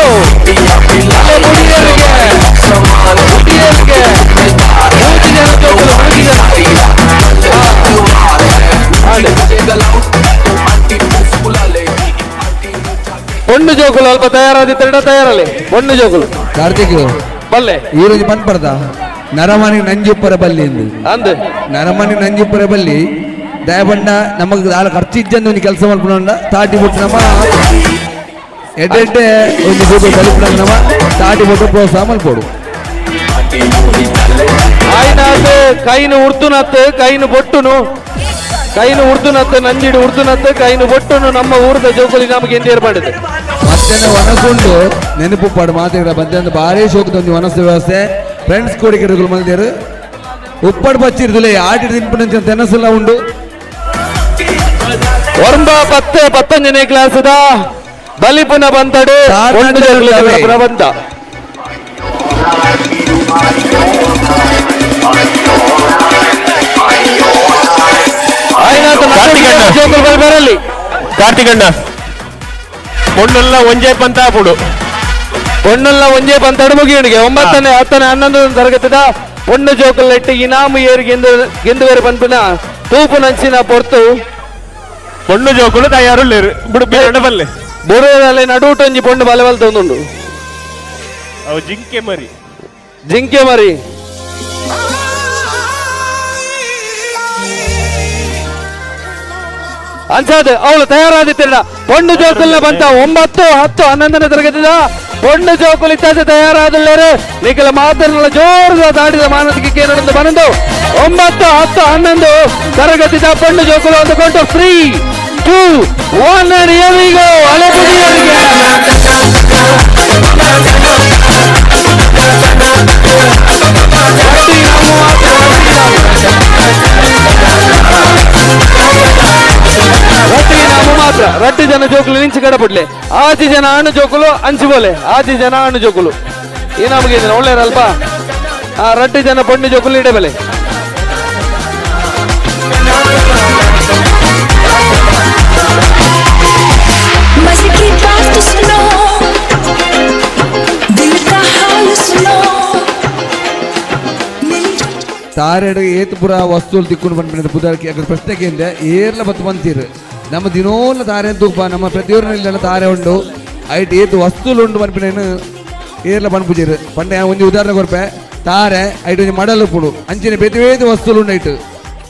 ಪೊಣ್ಣು ಜೋಕುಲು ಅಲ್ಪ ತಯಾರಾದಿತ್ತೆರಡ ತಯಾರಲ್ಲಿ ಪೊಣ್ಣು ಜೋಕುಲು ಕಾರ್ತಿಕ್ ಬಲ್ಲೆ ಈ ರೋಜು ಪನ್ಪರ್ದ ನರಮನಿ ನಂಜುಪ್ಪರ ಬಲ್ಲಿ ಅಂದು ನರಮನಿ ನಂಜುಪ್ಪರ ಬಲ್ಲಿ ದಯಬಂಡ ನಮಗೆ ದಾಲ ಖರ್ಚು ಇಜ್ಜಂದು ಒಂದು ಕೆಲಸ ಮಲ್ಪುಂಡ ತಾಟಿ ಬಿಟ್ಟು ನಮ್ಮ ಎಡ್ಡೆಡ್ಡೆ ಒಂದು ಜೋಕು ಬಲಿಪುಣ ನಮ್ಮ ತಾಟಿ ಬಿಟ್ಟು ಪ್ರೋತ್ಸಾಹ ಮಲ್ಪೋಡು ಆಯ್ನಾತ್ ಕೈನು ಉರ್ದುನತ್ ಕೈನು ಬೊಟ್ಟುನು ಕೈನು ಉರ್ದುನತ್ ನಂಜಿಡು ಉರ್ದುನತ್ ಕೈನು ಬೊಟ್ಟುನು ನಮ್ಮ ಊರದ ಜೋಕುಲಿ ನಮಗೆ ಎಂದೇರ್ ಮಾಡಿದೆ ಮಧ್ಯಾಹ್ನ ವನಸುಂಡು ನೆನಪು ಪಾಡು ಮಾತಾಡ ಮಧ್ಯಾಹ್ನ ಭಾರಿ ಶೋಕದ ಒಂದು ವನಸು ವ್ಯವಸ್ಥೆ ಫ್ರೆಂಡ್ಸ್ ಕೋಡಿಕೆ ಮಂದಿರು ಉಪ್ಪಡು ಬಚ್ಚಿರ್ದಿಲ್ಲ ಆಟಿ ತಿನ್ಪು ತೆನಸೆಲ್ಲ ಉಂಡು ಒಂಬ 10 10ನೇ ಕ್ಲಾಸ್ದ ಬಲಿಪುನ ಬಂತಡು ಬಂತ ಬರಲಿ ಕಾರ್ತಿಕಣ್ಣ ಪೊಣ್ಣೆಲ್ಲ ಒಂಜೇ ಪಂತ ಪುಡು ಪೊಣ್ಣೆಲ್ಲ ಒಂಜೇ ಪಂತ ಮುಗಿಯಣಿಗೆ 9ನೇ 10ನೇ 11ನೇ ತರಗತಿದ ಪೊಣ್ಣು ಜೋಕುಲ್ ಇನಾಮು ಏರು ಗೆಂದು ಬೇರೆ ಪನ್ಪಿನ ತೂಪು ನಂಚಿನ ಪೊರ್ತು ಪೊಣ್ಣು ಜೋಕುಲು ತಯಾರುಳ್ಳೇರು ಬುಡು ಬೇರೆ ಬಲ್ಲೆ ಬುಡುವಲ್ಲಿ ನಡುಟೊಂಜಿ ಪೊಣ್ಣು ಬಲೆ ಬಲ್ತ ಒಂದುಂಡು ಅವು ಜಿಂಕೆ ಮರಿ ಜಿಂಕೆ ಮರಿ ಅಂಚಾದ ಅವಳು ತಯಾರಾದಿತ್ತಿರ ಪೊಣ್ಣು ಜೋಕುಲ್ನ ಬಂತ 9 10 11ನೇ ತರಗತಿದ ಪೊಣ್ಣು ಜೋಕುಲ್ ಇತ್ತಾದ ತಯಾರಾದಲ್ಲೇರು ನಿಖಲ ಮಾತನ್ನ ಜೋರದ ದಾಟಿದ ಮಾನಸಿಕ ನಡೆದು ಬಂದು 9 10 11 ತರಗತಿದ ಪೊಣ್ಣು ಜೋಕುಲು ಒಂದು ಕೊಂಡು 3 2 1 and here we go. ಹಳೆ ಬುಡಿಯವರಿಗೆ ಮಾತ್ರ ರಟ್ಟಿ ಜನ ಜೋಕುಲು ನಿಂಚು ಕಡಪಡ್ಲೆ ಆಜಿ ಜನ ಹಣ್ಣು ಜೋಕುಲು ಅಂಚು ಬೋಲೆ ಆಜಿ ಜನ ಹಣ್ಣು ಜೋಕುಲು ಈ ನಮಗೆ ಒಳ್ಳೆಯರಲ್ಪ ಆ ರಟ್ಟಿ ಜನ ಪೊಣ್ಣು ಜೋಕುಲು ಇಡಬಲೆ ತಾರೆಡು ಏತುಪುರ ವಸ್ತುಗಳು ತಿಕ್ಕೊಂಡು ಬಂದ್ಬಿಟ್ಟಿದೆ ಪುದಾರ್ಕಿ ಅక్కడ ಪ್ರಶ್ನೆಗೆ ಏರ್ಲ ಬತ್ತು ಬಂತೀರು ನಮ್ಮ ದಿನೋಲ ತಾರೆ ತೂಪ ನಮ್ಮ ಪ್ರತಿಯೊರಿನೆಲ್ಲ ತಾರೆ ಉಂಡು ಐಟ್ ಏತು ವಸ್ತುಲು ಉಂಡು ಪನ್ಪಿನ ಏರ್ಲ ಪನ್ಪುಜೀರು ಪಂಡೆ ಒಂಜಿ ಉದಾಹರಣೆ ಕೊರ್ಪೆ ತಾರೆ ಐಟ್ ಒಂಜಿ ಮಡಲು ಪುಡು ಅಂಚಿನ ಬೇತೆ ಬೇತೆ ವಸ್ತುಲು ಉಂಡು ಐಟ್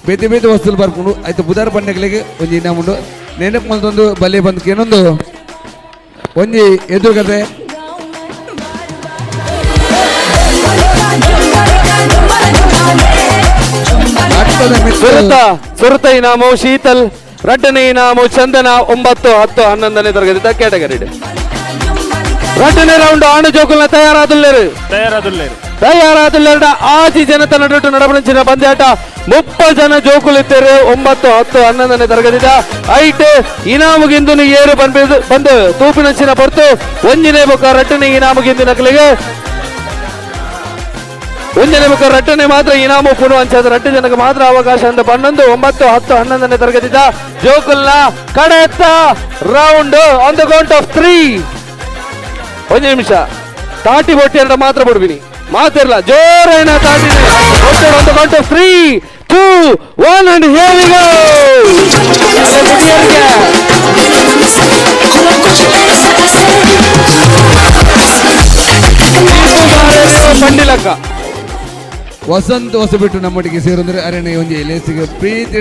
ಬೇತೆ ಬೇತೆ ವಸ್ತುಲು ಬರ್ಪುಂಡು ಐತು ಬುಧಾರ ಪಂಡೆಗಳಿಗೆ ಒಂಜಿ ಇನಾಮು ಉಂಡು ನೆನಪು ಮಲ್ತೊಂದು ಬಲೆ ಬಂದು ಏನೊಂದು ಒಂಜಿ ಎದುರುಗದೆ ಸುರತ ಇನಾಮು ಶೀತಲ್ ರಡ್ಡನೇ ಇನಾಮು ಚಂದನ 9 10 11ನೇ ತರಗತಿ ಕ್ಯಾಟಗರಿ ರಡ್ಡನೇ ರೌಂಡ್ ಆಣು ಜೋಕುಲ್ನ ತಯಾರಾದುಲ್ಲೇರು ತಯಾರಾದುಲ್ಲೇರ ಆಜಿ ಜನತ ನಡುಟು ನಡಬಳಿಸಿನ ಪಂದ್ಯಾಟ 30 ಜನ ಜೋಕುಲಿತ್ತೇರು 9 10 11ನೇ ತರಗತಿದ ಐಟ್ ಇನಾಮುಗಿಂದು ಏರು ಬಂದು ತೂಪಿನಂಚಿನ ಪೊರ್ತು ಒಂಜಿನೇ ಬೊಕ್ಕ ರಡ್ಡನೇ ಇನಾಮುಗಿಂದು ನಕಲಿಗೆ ಒಂಜನೇ ಬೊಕ್ಕ ರಟ್ಟನೆ ಮಾತ್ರ ಇನಾಮು ಪುನು ಅಂಚಾದ ರಟ್ಟೆ ಜನಕ್ಕೆ ಮಾತ್ರ ಅವಕಾಶ ಅಂತ 11 9 10 11ನೇ ತರಗತಿದ ಜೋಕುಲ್ನ ಕಡೆತ್ತ round on the count of 3 ಒಂದು ನಿಮಿಷ ತಾಟಿ ಬೊಟ್ಟಿ ಮಾತ್ರ ಬಿಡ್ಬಿನಿ ಮಾತಿರಲ್ಲ ಜೋರೇನ ತಾಟಿ on the count of 3 2 1 and here we go. ಪಂಡಿಲಕ್ಕ ವಸಂತ ಹೊಸಬಿಟ್ಟು ನಮ್ಮೊಟ್ಟಿಗೆ ಸೇರಂದ್ರೆ ಅರಣ್ಯ ಒಂಜಿ ಲೇಸಿಗೆ ಪ್ರೀತಿ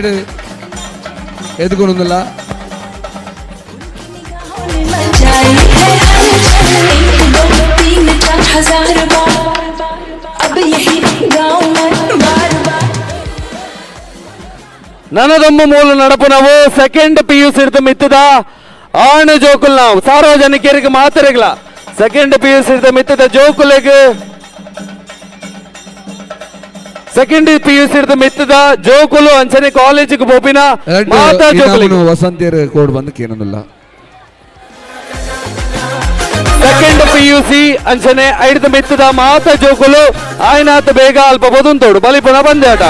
ಎದ್ಕೊಂಡಲ್ಲ ನನದೊಮ್ಮ ಮೂಲ ನಡಪು ನಾವು second P U C ಮಿತ್ತದ ಆಣ ಜೋಕುಲ್ ನಾವು ಸಾರ್ವಜನಿಕರಿಗೆ ಮಾತರಿಗಲ second P U C ಮಿತ್ತದ ಜೋಕುಲೆಗ್ second P U C ಮಿತ್ತದ ಜೋಕುಲು ಅಂಚನೆ ಕಾಲೇಜಿಗೆ ಪೋಪಿನ ಮಾತಾ ಜೋಕುಲಿಗೆ ವಸಂತಿಯರ್ ಕೋಡ್ ಬಂದು ಕೇನೊಂದಿಲ್ಲ. Second P U C ಅಂಚನೆ ಐಡ್ದ ಮಿತ್ತದ ಮಾತ ಜೋಕುಲು ಆಯ್ನಾತ ಬೇಗ ಅಲ್ಪ ಬದುಂತೋಡು ಬಲಿಪುಣ ಬಂದೆ ಆಟ.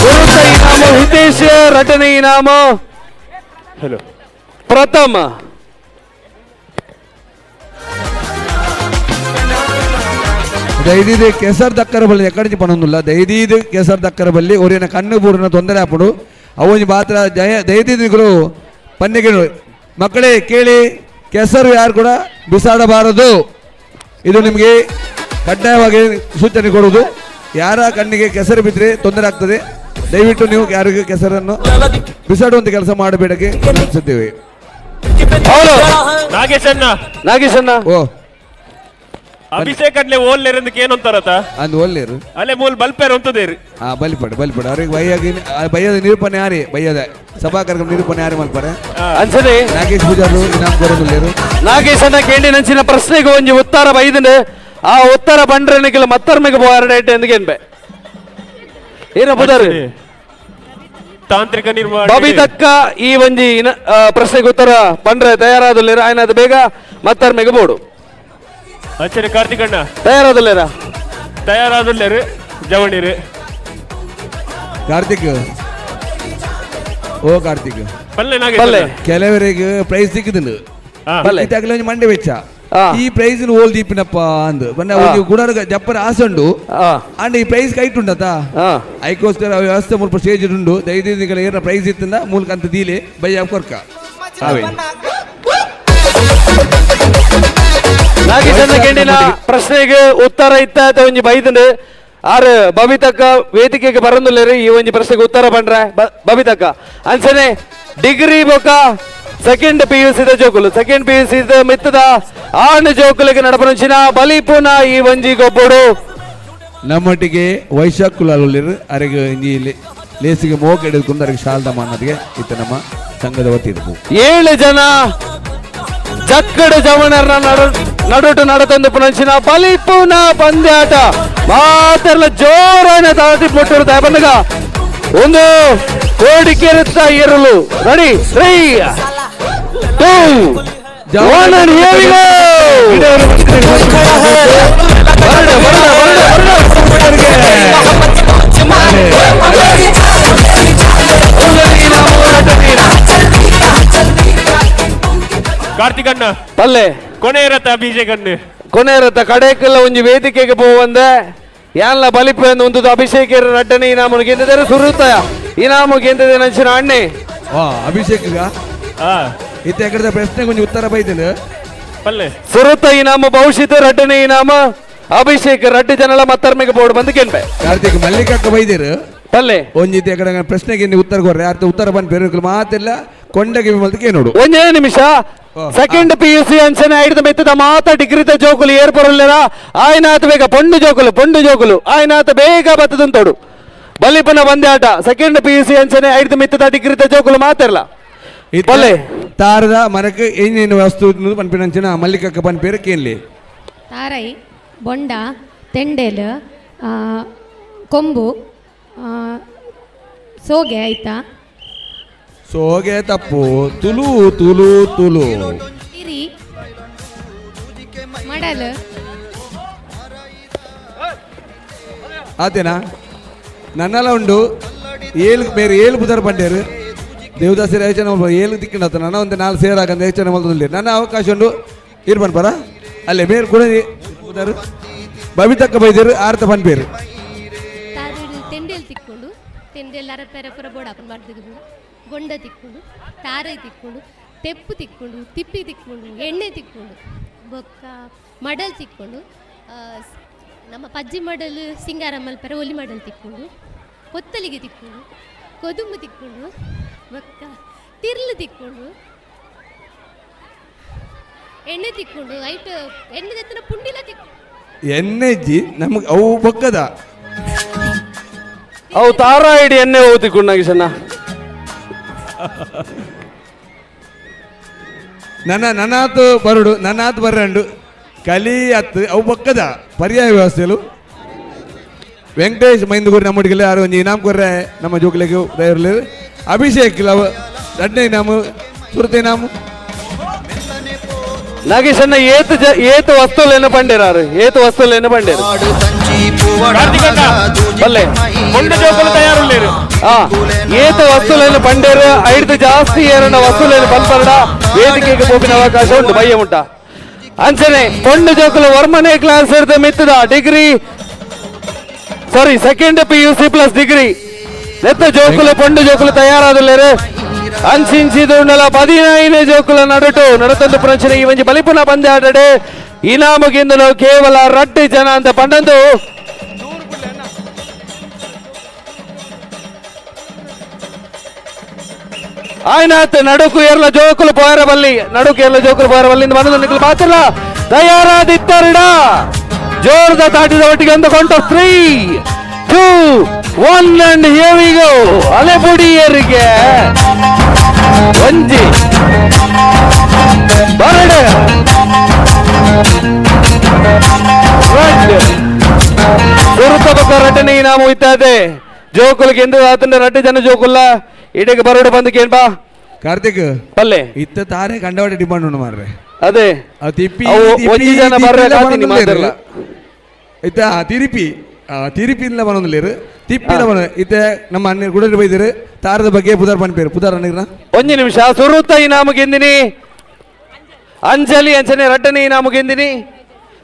ಗುರುತ ಇನಾಮು ಹಿತೇಶ್, ರಟನೆ ಇನಾಮು ಹಲೋ ಪ್ರಥಮ. ದೈದೀದು ಕೆಸರ್ ದಕ್ಕರ ಬಲ್ಲಿ ಎಕ್ಕಡಿಂಚಿ ಪಣೊಂದುಲ್ಲ. ದೈದೀದು ಕೆಸರ್ ದಕ್ಕರ ಬಲ್ಲಿ ಒರಿಯನ ಕಣ್ಣು ಬೂರಿನ ತೊಂದರೆ ಆಪುಡು ಅವೊಂಜಿ ಮಾತ್ರ ಜಯ ದೈದೀದಿಗಳು ಪನ್ನಿಗೆ ಮಕ್ಕಳೇ ಕೇಳಿ, ಕೆಸರು ಯಾರು ಕೂಡ ಬಿಸಾಡಬಾರದು. ಇದು ನಿಮಗೆ ಕಡ್ಡಾಯವಾಗಿ ಸೂಚನೆ ಕೊಡುವುದು. ಯಾರ ಕಣ್ಣಿಗೆ ಕೆಸರು ಬಿದ್ದರೆ ತೊಂದರೆ ಆಗ್ತದೆ. ದಯವಿಟ್ಟು ನೀವು ಯಾರಿಗೂ ಕೆಸರನ್ನು ಬಿಸಾಡುವಂತ ಕೆಲಸ ಮಾಡಬೇಡಕ್ಕೆ ವಿನಂತಿಸುತ್ತೇವೆ. ನಾಗೇಶಣ್ಣ, ನಾಗೇಶಣ್ಣ ಓ ಅಭಿಷೇಕ್ ಅಡ್ಲೆ ಓಲ್ಲೇರಂದಕ್ಕೆ ಏನಂತಾರತ ಅಂದ್ ಒಲ್ಲೇರು ಅಲ್ಲೇ ಮೂಲ್ ಬಲ್ಪೇರ್ ಅಂತದೇರಿ. ಆ ಬಲಿಪಡು ಬಲಿಪಡು ಅವ್ರಿಗೆ ಬೈಯಾಗಿ ಬೈಯದ ನಿರೂಪಣೆ ಯಾರೇ ಬೈಯದ ಸಭಾ ಕಾರ್ಯಕ್ರಮ ನಿರೂಪಣೆ ಯಾರೇ ಮಲ್ಪರೆ ಅಂಚನೆ ನಾಗೇಶ್ ಪೂಜಾರು ಇನಾಮ್ ಕೊರೊಂದುಲ್ಲೇರು. ನಾಗೇಶಣ್ಣ ಕೇಂಡಿ ನಂಚಿನ ಪ್ರಶ್ನೆಗೆ ಒಂಜಿ ಉತ್ತರ ಬೈದಂಡೆ ಆ ಉತ್ತರ ಬಂಡ್ರನಿಗೆಲ್ಲ ಮತ್ತರ್ಮೆಗೆ ಬೋರಡೇಟ್ ಎಂದಿಗೇನ್ಬೆ ಏನ ಬುದಾರು ತಾಂತ್ರಿಕ ನಿರ್ಮಾಣ ಬಬಿತಕ್ಕ ಈ ಒಂಜಿ ಪ್ರಶ್ನೆಗೆ ಉತ್ತರ ಬಂಡ್ರೆ ತಯಾರಾದುಲ್ಲೇರ ಆಯ್ನಾದ ಬೇಗ ಮತ್ತರ್ಮೆಗೆ ಬೋಡು. ಅಂಚನೆ ಕಾರ್ತಿಕಣ್ಣ ತಯಾರಾದುಲ್ಲೇರ ತಯಾರಾದುಲ್ಲೇರು ಜವಣಿರು ಕಾರ್ತಿಕ್ ಓ ಕಾರ್ತಿಕ್ ಪಲ್ಲೆ ನಾಗೇಶ್ ಕೆಲವರಿಗೆ ಪ್ರೈಸ್ ಸಿಕ್ಕಿದ್ದು ಇತ್ತಾಗಲೇ ಒಂಜಿ ಮಂಡೆ ವೆಚ್ಚ ಈ ಪ್ರೈಸ್ ಓಲ್ ದೀಪಿನಪ್ಪ ಅಂದ್ ಬನ್ನ ಒಂಜಿ ಗುಡಾರ ಜಪ್ಪರ ಆಸೆ ಉಂಡು ಅಂಡ್ ಈ ಪ್ರೈಸ್ ಕೈಟ್ ಉಂಡತ ಐಕೋಸ್ಕರ ವ್ಯವಸ್ಥೆ ಮುಲ್ಪ ಸ್ಟೇಜ್ ಉಂಡು. ದೈದಿಗಳ ಏನ ಪ್ರೈಸ್ ಇತ್ತಂದ ಮೂಲಕ ಅಂತ ದೀಲೆ ಬಯ್ಯ ಕೊರ್ಕ ಅವೇ. ನಾಗೇಶಣ್ಣ ಕೇಂಡಿನ ಪ್ರಶ್ನೆಗೆ ಉತ್ತರ ಇತ್ತ ಒಂಜಿ ಬೈದಂಡು ಆರು ಬಬಿತಕ್ಕ ವೇದಿಕೆಗೆ ಬರಂದುಲ್ಲೇರು ಈ ಒಂಜಿ ಪ್ರಶ್ನೆಗೆ ಉತ್ತರ ಬಂಡ್ರೆ ಬಬಿತಕ್ಕ. ಅಂಚನೆ ಡಿಗ್ರಿ ಬೊಕ second P U C ಜೋಕುಲು second P U C ಮಿತ್ತದ ಆಣ್ ಜೋಕುಲಿಗೆ ನಡಪನಂಚಿನ ಬಲಿಪುನ ಈ ಒಂಜಿ ಗೊಬ್ಬಡು. ನಮ್ಮೊಟ್ಟಿಗೆ ವೈಶಾಖ್ ಕುಲಾಲುಲ್ಲೇರು ಅರೆಗೆ ಇಂಜಿ ಲೇಸಿಗೆ ಮೋಗ ಹಿಡಿದುಕೊಂಡು ಅರೆಗೆ ಶಾಲ್ದ ಮಾನದಿಗೆ ಇತ್ತ ನಮ್ಮ ಸಂಘದ ವತಿ ಇರ್ಬೋದು. 7 ಜನ ಜಕ್ಕಡ ಜವಣರ್ನ ನಡುಟು ನಡತಂದು ಪುನಂಚಿನ ಬಲಿಪುನ ಪಂದ್ಯಾಟ ಮಾತೆಲ್ಲ ಜೋರಾನ ತಾಟಿ ಮುಟ್ಟರು ಬಂದಾಗ ಒಂದು ಕೋಡಿಕೆರುತ್ತ ಏರಲು ready 3 2 1 and here we go. ಕಾರ್ತಿಕಣ್ಣ ಪಲ್ಲೆ ಕೊನೆ ಇರತ್ತ ಅಭಿಷೇಕ್ ಅಣ್ಣ ಕೊನೆ ಇರತ್ತ ಕಡೆಕೆಲ್ಲ ಒಂಜಿ ವೇದಿಕೆಗೆ ಪೋವಂದೆ ಯಾನ್ಲ ಬಲಿಪು ಎಂದು ಒಂದು ಅಭಿಷೇಕ್ ರಡ್ಡನೆ ಇನಾಮು ಗೆದ್ದಿದ್ದಾರೆ ಸುರುತ್ತಾಯ ಇನಾಮು ಗೆದ್ದಿದೆ ನಂಚಿನ ಅಣ್ಣೆ ಅಭಿಷೇಕ್ ಇತ್ತ ಎಕಡೆ ಪ್ರಶ್ನೆಗೆ ಒಂಜಿ ಉತ್ತರ ಬೈದಿಲ್ಲ ಪಲ್ಲೆ ಸುರುತ್ತ ಇನಾಮ ಬಹುಶಿತ ರಡ್ಡನೆ ಇನಾಮ ಅಭಿಷೇಕ್ ರಡ್ಡು ಜನಲ ಮತ್ತರ್ಮೆಗೆ ಬೋರ್ಡ್ ಬಂದು ಗೆನ್ಪೆ ಕಾರ್ತಿಕ್ ಮಲ್ಲಿಕಕ್ಕ ಬೈದಿರು ಪಲ್ಲೆ ಒಂಜಿ ಎಕಡೆ ಪ್ರಶ್ನೆಗೆ ಉತ್ತರ ಕೊರ್ರೆ ಅರ್ಥ ಉತ್ತರ ಬಂದು ಬೇರೆ ಮಾತೆಲ್ಲ ಕೊಂಡಗೆ ಮಲ್ತಕ್ಕೆ ನೋಡು ಒಂದೇ ನಿಮಿಷ second P U C ಅಂಚನೆ ಐಡ್ದ ಮೆತ್ತದ ಮಾತ ಡಿಗ್ರಿದ ಜೋಕುಲು ಏರ್ಪೊರಲ್ಲೇರ ಆಯ್ನಾತ ಬೇಗ ಪೊಂಡು ಜೋಕುಲು ಪೊಂಡು ಜೋಕುಲು ಆಯ್ನಾತ ಬೇಗ ಬತ್ತದಂತೋಡು ಬಲಿಪನ ಬಂದೆ ಆಟ second P U C ಅಂಚನೆ ಐಡ್ದ ಮೆತ್ತದ ಡಿಗ್ರಿದ ಜೋಕುಲು ಮಾತಿರಲ್ಲ ಬಲ್ಲೆ ತಾರದ ಮರಕ್ಕೆ ಏನೇನು ವಸ್ತು ಪನ್ಪಿನಂಚಿನ ಮಲ್ಲಿಕಕ್ಕ ಪನ್ಪೇರು ಕೇನ್ಲಿ ತಾರೈ ಬೊಂಡ ತೆಂಡೇಲು ಕೊಂಬು ಸೋಗೆ ಆಯ್ತಾ ಸೋಗೆ ತಪ್ಪು ತುಲು ತುಲು ತುಲು ಇರಿ ಮಡಲು ಆತೇನಾ ನನ್ನೆಲ್ಲ ಉಂಡು ಏಳು ಬೇರೆ ಏಳು ಬುಧರ್ ಪಂಡೇರು ದೇವದಾಸರ ಯೋಚನೆ ಏಳು ದಿಕ್ಕಿನ ನನ್ನ ಒಂದು ನಾಲ್ಕು ಸೇರಾಕಂತ ಯೋಚನೆ ಮಲ್ತೊಂದು ನನ್ನ ಅವಕಾಶ ಉಂಡು ಇರು ಪನ್ಪರ ಅಲ್ಲೇ ಬೇರೆ ಕೂಡ ಬುಧರು ಬಬಿತಕ್ಕ ಬೈದರು ಆರ್ತ ಪನ್ಪೇರು ತೆಂಡೇಲ್ ತಿಕ್ಕೊಂಡು ತೆಂಡೇಲ್ ಅರಪೆರ ಪುರ ಬೋಡಾಪನ್ ಮಾಡ್ತಿದ್ದು ಬೊಂಡ ತಿಕ್ಕೊಂಡು ತಾರೈ ತಿಕ್ಕೊಂಡು ತೆಪ್ಪು ತಿಕ್ಕೊಂಡು ತಿಪ್ಪಿ ತಿಕ್ಕೊಂಡು ಎಣ್ಣೆ ತಿಕ್ಕೊಂಡು ಬೊಕ್ಕ ಮಡಲ್ ತಿಕ್ಕೊಂಡು ನಮ್ಮ ಪಜ್ಜಿ ಮಡಲ್ ಸಿಂಗಾರ ಮಲ್ಪರ ಒಲಿ ಮಡಲ್ ತಿಕ್ಕೊಂಡು ಕೊತ್ತಲಿಗೆ ತಿಕ್ಕೊಂಡು ಕೊದುಂಬು ತಿಕ್ಕೊಂಡು ಬೊಕ್ಕ ತಿರ್ಲು ತಿಕ್ಕೊಂಡು ಎಣ್ಣೆ ತಿಕ್ಕೊಂಡು ಐಟ್ ಎಣ್ಣೆ ತೆತ್ತನ ಪುಂಡಿಲ ತಿಕ್ಕೊಂಡು. ಎಣ್ಣೆಜ್ಜಿ ನಮಗೆ ಅವು ಬೊಕ್ಕದ. ಅವು ತಾರಾಯಿಡಿ ಎಣ್ಣೆ ಹೋಗ್ತಿಕ್ಕು ನಾಗೇಶಣ್ಣ. ನನ್ನ ನನಾತು ಬರುಡು ನನಾತು ಬರ್ರಂಡು ಕಲಿ ಅತ್ತು ಅವು ಬೊಕ್ಕದ ಪರ್ಯಾಯ ವ್ಯವಸ್ಥೆಲು. ವೆಂಕಟೇಶ್ ಮೈಂದಗೂರು ನಮ್ಮೊಟ್ಟಿಗೆ ಯಾರು ಒಂಜಿ ಇನಾಮ್ ಕೊರ್ರೆ ನಮ್ಮ ಜೋಕ್ಲೆಗ್ ದಯರ್ಲಿ. ಅಭಿಷೇಕ್ ಲವ್ ರಡ್ನೇ ಇನಾಮು ಸುರತೆ ಇನಾಮು. ನಾಗೇಶಣ್ಣ ಏತು ಏತು ವಸ್ತುಲೇನು ಪಂಡೇರಾರು, ಏತು ವಸ್ತುಲೇನು ಪಂಡೇರು. ಬಲ್ಲೆ ಒಂದು ಜೋಕುಲು ತಯಾರುಳ್ಳೇರು. ಏತು ವಸ್ತುಲೇನು ಪಂಡೇರು ಐದು ಜಾಸ್ತಿ ಏರಣ್ಣ ವಸ್ತುಲೇನು ಪನ್ಪರಡ ವೇದಿಕೆಗೆ ಪೋಪಿನ ಅವಕಾಶ ಉಂಟು ಬಯ್ಯ ಮುಟ್ಟ. ಅಂಚನೆ ಪೊಣ್ಣು ಜೋಕುಲು ವರ್ಮನೆ ಕ್ಲಾಸ್ ಹಿಡಿದ ಮಿತ್ತದ degree sorry second P U C plus degree ನೆತ್ತ ಜೋಕುಲು ಪೊಂಡು ಜೋಕುಲು ತಯಾರಾದಲ್ಲೇರು. ಅಂಚಿಂಚಿದುಂಡಲ 15 ಜೋಕುಲ ನಡುಟು ನಡತಂದು ಪ್ರಚನೆ ಈ ಒಂಜಿ ಬಲಿಪುನ ಪಂದ್ಯ ಆಟಡೆ ಇನಾಮುಗಿಂದನು ಕೇವಲ ರಡ್ಡು ಜನ ಅಂತ ಪಂಡಂದು ಆಯ್ನಾತ್ ನಡುಕು ಎರ್ಲ ಜೋಕುಲು ಪೋಯರಬಲ್ಲಿ, ನಡುಕು ಎರ್ಲ ಜೋಕುಲು ಪೋಯರಬಲ್ಲಿ ಬಂದು ನಿಕ್ಕಲು ಮಾತಿಲ್ಲ ತಯಾರಾದಿತ್ತರಿಡ ಜೋರದ ತಾಟಿದ ಒಟ್ಟಿಗೆ ಒಂದು ಕೊಂಡ 3 2 1 and here we go. ಅಲೆಪುಡಿಯರಿಗೆ ಒಂಜಿ ಬರಡು ರಡ್ ಸುರುತ ಬೊಕ್ಕ ರಡ್ಡನೆ ಇನಾಮು ಇತ್ತದೆ ಜೋಕುಲ್ಗೆ ಎಂದು ಆತನ ರಡ್ಡು ಜನ ಜೋಕುಲ್ಲ ಇಡೀಗ ಬರಡು ಬಂದು ಕೇಳ್ಬಾ ಕಾರ್ತಿಕ್ ಪಲ್ಲೆ ಇತ್ತ ತಾರೆ ಕಂಡವಾಡಿ ಡಿಮಾಂಡ್ ಉಂಡು ಮಾರ್ರೆ. ಅದೇ ತಿಪ್ಪಿ ಒಂಜಿ ಜನ ಬರ್ರೆ ಕಾತಿನಿ ಮಾತಾಡಲ್ಲ. ಇತ್ತ ತಿರುಪಿ ತಿರುಪಿಲ್ಲ ಬರೋದಿಲ್ಲ ತಿಪ್ಪಿನ ಬರೋ ಇತ್ತೆ ನಮ್ಮ ಅಣ್ಣ ಗುಡರಿ ಬೈದಿರು ತಾರದ ಬಗ್ಗೆ ಪುದಾರ್ ಪನ್ಪೇರು ಪುದಾರ್ ಅಣ್ಣ. ಒಂಜಿ ನಿಮಿಷ ಸುರುತ ಇನಾಮು ಗೆಂದಿನಿ ಅಂಜಲಿ ಅಂಚನೆ ರಡ್ಡನೆ ಇನಾಮು ಗೆಂದಿನಿ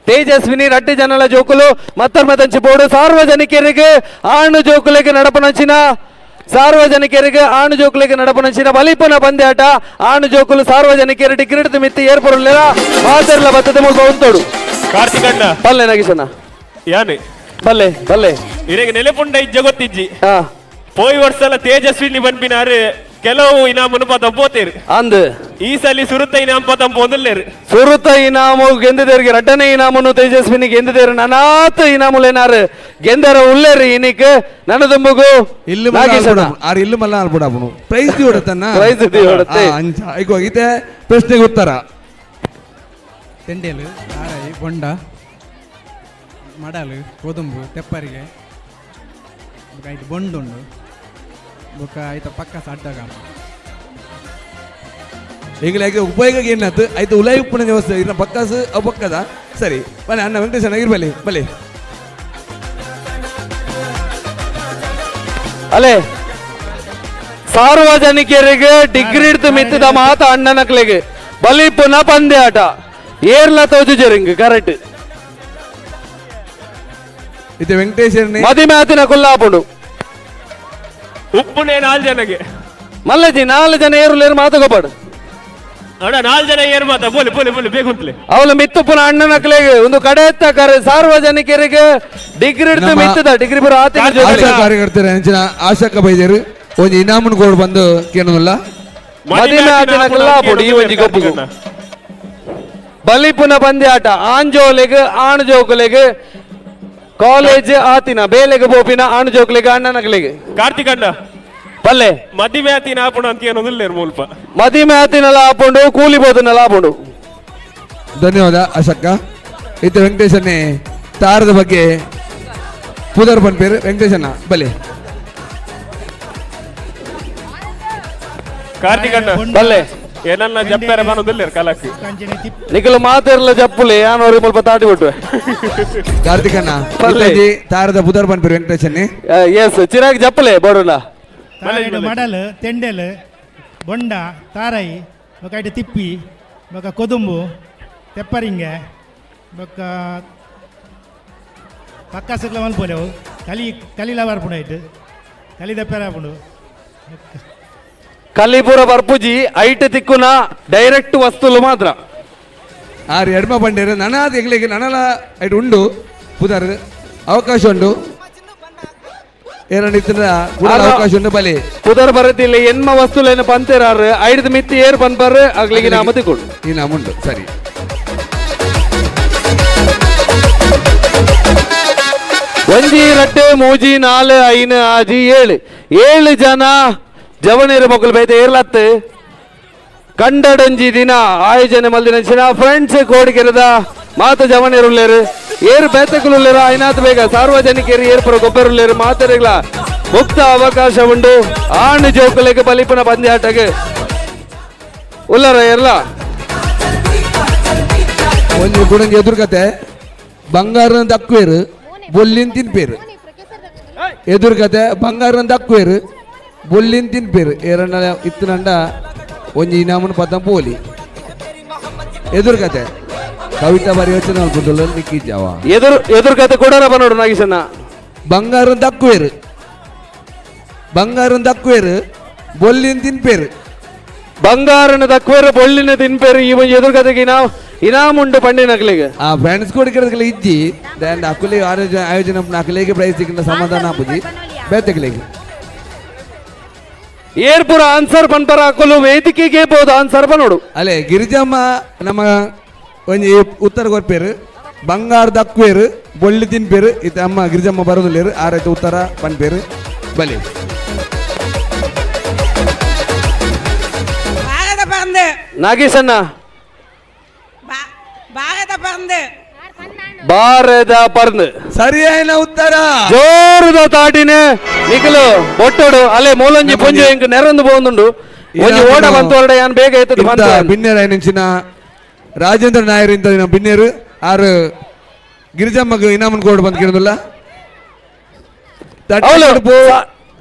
ತೇಜಸ್ವಿನಿ ರಡ್ಡು ಜನಲ ಜೋಕುಲು ಮತ್ತರ್ಮದಂಚಿ ಬೋರ್ಡು ಸಾರ್ವಜನಿಕರಿಗೆ ಆಣು ಜೋಕುಲಿಗೆ ನಡಪನಂಚಿನ ಸಾರ್ವಜನಿಕರಿಗೆ ಆಣು ಜೋಕುಲಿಗೆ ನಡಪನಂಚಿನ ಬಲಿಪುನ ಪಂದ್ಯಾಟ ಆಣು ಜೋಕುಲು ಸಾರ್ವಜನಿಕರು ಡಿಗ್ರಿಡ್ದು ಮಿತ್ತಿ ಏರ್ಪೊರುಲ್ಲ ಮಾತೆರ್ಲ ಬತ್ತದ ಮುಲ್ಪ ಉಂತೋಡು. ಕಾರ್ತಿಕ್ ಅಣ್ಣ ಬಲ್ಲೆ ನಾಗೇಶಣ್ಣ ಯಾನೆ ಬಲ್ಲೆ ಬಲ್ಲೆ ಇರೆಗೆ ನೆಲೆಪುಂಡ ಇಜ್ಜ ಗೊತ್ತಿಜ್ಜಿ ಪೋಯ್ ವರ್ಷಲ ತೇಜಸ್ವಿನಿ ಬನ್ಪಿನಾರು ಕೆಲವು ಇನಾಮನು ಪದ ಪೋತೇರು ಅಂದ್ ಈ ಸಲ ಸುರುತ ಇನಾಮ್ ಪದ ಪೋದಲ್ಲೇರು. ಸುರುತ ಇನಾಮು ಗೆಂದಿದೇರಿಗೆ ರಡ್ಡನೆ ಇನಾಮನು ತೇಜಸ್ವಿನಿ ಗೆಂದಿದೇರು ನನಾತ್ ಇನಾಮುಲೇನಾರು ಗೆಂದರ ಉಲ್ಲೇರು ಇನಿಕ್ ನನದುಂಬುಗು ಇಲ್ಲು ಆರು ಇಲ್ಲು ಮಲ್ಲ ಆಲ್ಪುಡಾಪುನು ಪ್ರೈಸ್ the ಹೊಡತನ್ನ price the ಹೊಡತೆ. ಅಂಚ ಐಕೋ ಇತ್ತೆ ಪ್ರಶ್ನೆಗೆ ಉತ್ತರ. ತೆಂಡೇಲು ತಾರಾಯಿ ಬೊಂಡ ಮಡಲು ಕೊದುಂಬು ತೆಪ್ಪರಿಗೆ ಬೊಕ್ಕ ಐಟ್ ಬೊಂಡುಂಡು ಬೊಕ್ಕ ಐತ ಪಕ್ಕ ಅಡ್ಡಗ ಈಗಲೇ ಐಕೆ ಉಪಯೋಗ ಏನಾಯ್ತು ಆಯ್ತು ಉಲಾಯಿ ಉಪ್ಪುನ ವ್ಯವಸ್ಥೆ ಇನ್ನ ಪಕ್ಕಾಸು ಅವು ಪಕ್ಕದ ಸರಿ ಬನ್ನಿ ಅಣ್ಣ ವೆಂಕಟೇಶ್ ಅಣ್ಣ ಇರ್ಬಲ್ಲಿ ಬಲಿ. ಅಲೆ ಸಾರ್ವಜನಿಕರಿಗೆ ಡಿಗ್ರಿ ಹಿಡ್ದು ಮಿತ್ತಿದ ಮಾತ ಅಣ್ಣನಕ್ಲೆಗೆ ಬಲಿಪುನ ಪಂದ್ಯಾಟ ಏರ್ಲ ತೋಜುಜರಿಂಗ್ ಕರೆಕ್ಟ್ ಇದು ವೆಂಕಟೇಶ್ ಮದಿಮೆ ಆತಿನ ಕೊಲ್ಲಾಪುಂಡು ಉಪ್ಪುನೇ 4 ಜನಗೆ ಮಲ್ಲಜಿ 4 ಜನ ಏರುಲೇರು ಮಾತುಕೋಪಾಡು ಅಣ್ಣ 4 ಜನ ಏರು ಮಾತ ಬೋಲಿ ಬೋಲಿ ಬೋಲಿ ಬೇಗ ಉಂಟ್ಲೆ ಅವಳ ಮಿತ್ತುಪ್ಪುನ ಅಣ್ಣನಕ್ಲೆಗೆ ಒಂದು ಕಡೆತ್ತ ಕರೆ ಸಾರ್ವಜನಿಕರಿಗೆ ಡಿಗ್ರಿ ಹಿಡ್ದು ಮಿತ್ತದ ಡಿಗ್ರಿ ಬರೋ ಆತಿನ ಆಶಾ ಕಾರ್ಯಕರ್ತರ ಅಂಚಿನ ಆಶಾಕ ಬೈದೇರು ಒಂದು ಇನಾಮನ್ ಕೋಡ್ ಬಂದು ಕೇಳೋದಿಲ್ಲ. ಮದಿಮೆ ಆತಿನ ಕೊಲ್ಲಾಪುಂಡು ಈ ಒಂಜಿ ಗೊಬ್ಬುಗು ಬಲಿಪುನ ಪಂದ್ಯಾಟ ಆಂಜೋಲೆಗ್ ಆಣು ಜೋಕುಲೆಗ್ ಕಾಲೇಜ್ ಆತಿನ ಬೇಲೆಗೆ ಬೋಪಿನ ಆಣು ಜೋಕುಲೆಗ್ ಅಣ್ಣನಕ್ಲೆಗ್. ಕಾರ್ತಿಕ್ ಅಣ್ಣ ಪಲ್ಲೆ ಮದಿಮೆ ಆತಿನ ಆಪುಂಡು ಅಂತ ಏನೊಂದಿಲ್ಲ ಮುಲ್ಪ ಮದಿಮೆ ಆತಿನಲ ಆಪುಂಡು ಕೂಲಿ ಬೋದನಲ ಆಪುಂಡು. ಧನ್ಯವಾದ ಅಶಕ್ಕ. ಇತ್ತ ವೆಂಕಟೇಶನ್ನೇ ತಾರದ ಬಗ್ಗೆ ಪುದರ್ ಪನ್ಪೇರು ವೆಂಕಟೇಶಣ್ಣ ಬಲೆ. ಕಾರ್ತಿಕ್ ಅಣ್ಣ ಬಲ್ಲೆ ಏನನ್ನ ಜಪ್ಪೆರೆ ಬರೋದಿಲ್ಲ ಕಲಕ್ ನಿಖಲು ಮಾತಿರ್ಲ ಜಪ್ಪುಲೆ ಯಾನೋರಿ ಮುಲ್ಪ ತಾಟಿ ಬಿಟ್ಟು. ಕಾರ್ತಿಕ್ ಅಣ್ಣ ತಾರದ ಪುದರ್ ಪನ್ಪೇರು ವೆಂಕಟೇಶನ್ನೇ. ಎಸ್ ಚಿರಾಗ್ ಜಪ್ಪಲೆ ಬೋಡುಲ್ಲ. ಮಡಲು ತೆಂಡೆಲು ಬೊಂಡ ತಾರೈ ಬೊಕ್ಕ ಐಟ್ ತಿಪ್ಪಿ ಬೊಕ್ಕ ಕೊದುಂಬು ತೆಪ್ಪರಿಂಗೆ ಬೊಕ್ಕ ಪಕ್ಕಾಸುಕ್ಲ ಮಲ್ಪೊಲೆವು ಕಲಿ ಕಲಿಲ ಬರ್ಪುಂಡು ಐಟ್ ಕಲಿ ದಪ್ಪೆರ ಆಪುಂಡು. ಕಲಿಪುರ ಬರ್ಪುಜಿ ಐಟ್ ತಿಕ್ಕುನ ಡೈರೆಕ್ಟ್ ವಸ್ತುಲು ಮಾತ್ರ. ಆರು ಎಡ್ಮ ಬಂಡೇರು ನನಾದ ಎಂಗ್ಲಿಗೆ ನನಲ ಐಟ್ ಉಂಡು ಪುದರ್ ಅವಕಾಶ ಉಂಡು ಅವಕಾಶ ಉಂಡು ಬಲಿ ಪುದರ್ ಬರತಿಲ್ಲ ಎನ್ಮ ವಸ್ತುಲೇನು ಪಂತೇರಾರು ಐದು ಮಿತ್ತಿ ಏರ್ ಪನ್ಪರ್ ಅಗ್ಲಿಗೆ ನಾಮತಿ ಕೊಡು ಈ ನಾಮುಂಡು ಸರಿ. ಒಂಜಿ ರಟ್ಟೆ ಮೂಜಿ ನಾಲ್ ಐನು ಆಜಿ ಏಳು ಏಳು ಜನ ಜವನೇರು ಮಕ್ಕಳು ಬೈತೆ ಏರ್ಲತ್ತು ಕಂಡಡಂಜಿ ದಿನ ಆಯೋಜನೆ ಮಲ್ದಿನ ಫ್ರೆಂಡ್ಸ್ ಕೋಡಿಕೆರದ ಮಾತ ಜವನೇರುಲ್ಲೇರು ಏರು ಬೇತಕುಲುಲ್ಲೇರು ಐನಾತ್ ಬೇಗ ಸಾರ್ವಜನಿಕರು ಏರ್ಪುರ ಗೊಬ್ಬರುಲ್ಲೇರು ಮಾತರೆಗಳ ಮುಕ್ತ ಅವಕಾಶ ಉಂಡು ಆಣು ಜೋಕುಲೆಗೆ ಬಲಿಪನ ಪಂದ್ಯಾಟಗೆ ಉಲ್ಲರ ಎಲ್ಲ ಒಂಜಿ ಗುಡಂಗಿ ಎದುರುಕತೆ ಬಂಗಾರ ದಕ್ಕುವೇರು ಬೊಲ್ಲಿನ್ ತಿನ್ಪೇರು ಎದುರುಕತೆ ಬಂಗಾರ ದಕ್ಕುವೇರು ಬೊಲ್ಲಿನ್ ತಿನ್ಪೇರು ಏರಣ್ಣ ಇತ್ತನಂಡ ಒಂಜಿ ಇನಾಮನ್ ಪದಂ ಪೋಲಿ ಎದುರುಕತೆ ಕವಿತಾ ಬಾರಿ ಯೋಚನೆ ಮಲ್ಪುಂಡುಲ್ಲ ನಿಕ್ಕಿ ಜಾವ ಎದುರು ಎದುರುಕತೆ ಕೊಡರ ಬನ್ನೋಡು ನಾಗೇಶಣ್ಣ ಬಂಗಾರ ದಕ್ಕುವೇರು ಬಂಗಾರ ದಕ್ಕುವೇರು ಬೊಲ್ಲಿನ್ ತಿನ್ಪೇರು ಬಂಗಾರನ ದಕ್ಕುವೇರು ಬೊಳ್ಳಿನ ತಿನ್ಪೇರು ಈ ಒಂಜಿ ಎದುರುಕತೆಗೆ ಇನಾಮ್ ಇನಾಮ್ ಉಂಡು ಪಂಡಿನಕ್ಲಿಗೆ ಆ ಫ್ರೆಂಡ್ಸ್ ಕೊಡಿக்கிறದಕ್ಕೆ ಇಜ್ಜಿ ದಾಂಡ ಅಕುಲೆ ಆಯೋಜನೆ ಆಯೋಜನೆ ಅಕುಲೆಗೆ ಪ್ರೈಸ್ ಸಿಕ್ಕಿನ ಸಮಾಧಾನ ಆಪುಜಿ ಬೇತೆಕ್ಲೆಗೆ ಏರ್ಪುರ ಆನ್ಸರ್ ಪನ್ಪರ ಅಕುಲು ವೇದಿಕೆಗೆ ಬೋದು ಆನ್ಸರ್ ಬನ್ನೋಡು ಅಲೆ ಗಿರಿಜಮ್ಮ ನಮ್ಮ ಒಂಜಿ ಉತ್ತರ ಕೊರ್ಪೇರು ಬಂಗಾರ ದಕ್ಕುವೇರು ಬೊಳ್ಳಿ ತಿನ್ಪೇರು ಇತ್ತ ಅಮ್ಮ ಗಿರಿಜಮ್ಮ ಬರೋದಿಲ್ಲೇರು ಆ ರೈತ ಉತ್ತರ ಪನ್ಪೇರು ಬಲಿ ಭಾರತ ಪರಂದು ನಾಗೇಶಣ್ಣ ಭಾರತ ಪರಂದು ಭಾರತ ಪರ್ಂದು ಸರಿಯಾದ ಉತ್ತರ ಜೋರುದ ತಾಟಿನ ನಿಖಲು ಬೊಟ್ಟೋಡು ಅಲ್ಲೇ ಮೂಲಂಜಿ ಪುಂಜು ಇಂಕ್ ನೆರಂದು ಪೋಂದುಂಡು ಒಂಜಿ ಓಡ ಬಂತು ಹೊರಡ ಯಾನ್ ಬೇಗ ಐತದ ಬಂತು ಬಿನ್ನೇರು ಐನಿಂಚಿನ ರಾಜೇಂದ್ರ ನಾಯರ್ ಇಂತ ಬಿನ್ನೇರು ಆರು ಗಿರಿಜಮ್ಮಗ್ ಇನಾಮನ್ ಕೋಡ್ ಬಂದು ಕೇಳುದಿಲ್ಲ ತಟ್ಟಿ ಕೊಡುಪು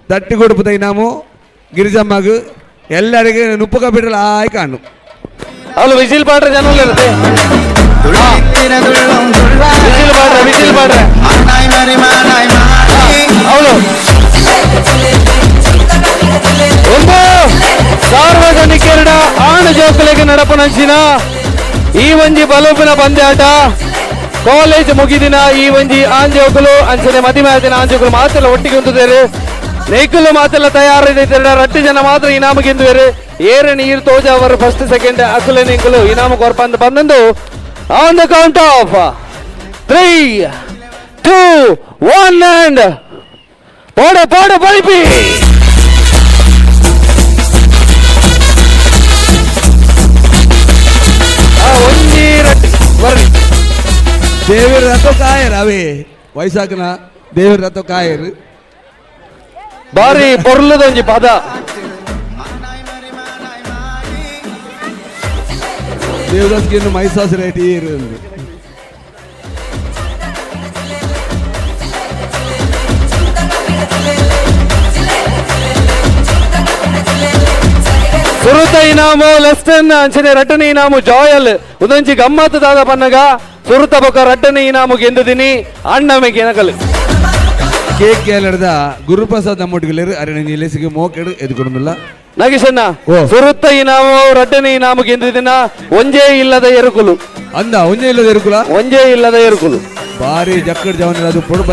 ತಟ್ಟಿ ಕೊಡುಪುದ ಇನಾಮು ಗಿರಿಜಮ್ಮಗ್ ಎಲ್ಲರಿಗೆ ನುಪ್ಪು ಕಬ್ಬಿಡಲ ಆಯ್ ಕಾಣು ಅವಳು ವಿಸಿಲ್ ಪಾಡ್ರೆ ಜನ ಇರುತ್ತೆ ವಿಸಿಲ್ ಪಾಡ್ರೆ ವಿಸಿಲ್ ಪಾಡ್ರೆ ಅವಳು ಒಂದು ಸಾರ್ವಜನಿಕರ ಆಣು ಜೋಕುಲೆಗೆ ನಡಪನಂಚಿನ ಈ ಒಂಜಿ ಬಲೂಪಿನ ಪಂದ್ಯಾಟ ಕಾಲೇಜ್ ಮುಗಿದಿನ ಈ ಒಂಜಿ ಆಂಜೋಕುಲು ಅಂಚನೆ ಮದಿಮಾದಿನ ಆಂಜೋಕುಲು ಮಾತೆಲ್ಲ ಒಟ್ಟಿಗೆ ಹೊಂದಿದ್ದಾರೆ ನೇಕುಲು ಮಾತೆಲ್ಲ ತಯಾರಿದೆ ರಟ್ಟಿ ಜನ ಮಾತ್ರ ಇನಾಮ ಗೆಂದುವೇರು ಏರ ನೀರು ತೋಜ ಅವರು ಫಸ್ಟ್ ಸೆಕೆಂಡ್ ಅಕುಲೆ ನಿಂಕುಲು ಇನಾಮ ಕೊರ್ಪ ಅಂತ ಬಂದಂದು on the count of 3 2 1 and ಪೋಡೆ ಪೋಡೆ ಬಲಿಪಿ ಒಂಜಿ ರಟ್ಟಿ ಬರ್ರಿ ದೇವಿರ ರಥ ಕಾಯರ್ ಅವೇ ವೈಶಾಖನ ದೇವಿರ ರಥ ಕಾಯರ್ ಬಾರಿ ಪೊರ್ಲುದೊಂಜಿ ಪದ ದೇವದಾಸ್ಗೆ ಮೈಸಾಸ್ ರೇಟ್ ಏರು ಸುರುತ ಇನಾಮು ಲೆಸ್ಟನ್ ಅಂಚನೆ ರಟ್ಟನೆ ಇನಾಮು ಜಾಯಲ್ ಉದಂಜಿ ಗಮ್ಮತ್ತು ದಾದ ಪನ್ನಗ ಸುರುತ ಬೊಕ ರಟ್ಟನೆ ಇನಾಮು ಗೆಂದುದಿನಿ ಅಣ್ಣಮೆಗೆ ಏನಕಲ್ ಕೇಕ್ ಕೇಳದ ಗುರುಪ್ರಸಾದ್ ನಮ್ಮೊಟ್ಟಿಗೆ ಅರಣ್ಯ ನಿಲೇಸಿಗೆ ಮೋಕೆಡು ಎದ್ಕೊಂಡಿಲ್ಲ ನಾಗೇಶಣ್ಣ ಸುರುತ್ತ ಇನಾಮು ರಡ್ಡನೆ ಇನಾಮು ಗೆಂದಿದಿನ ಒಂಜೇ ಇಲ್ಲದ ಎರುಕುಲು ಅಂದ ಒಂಜೇ ಇಲ್ಲದ ಎರುಕುಲ ಒಂಜೇ ಇಲ್ಲದ ಎರುಕುಲು ಬಾರಿ ಜಕ್ಕಡ್ ಜವನ ಅದು ಪೊಡು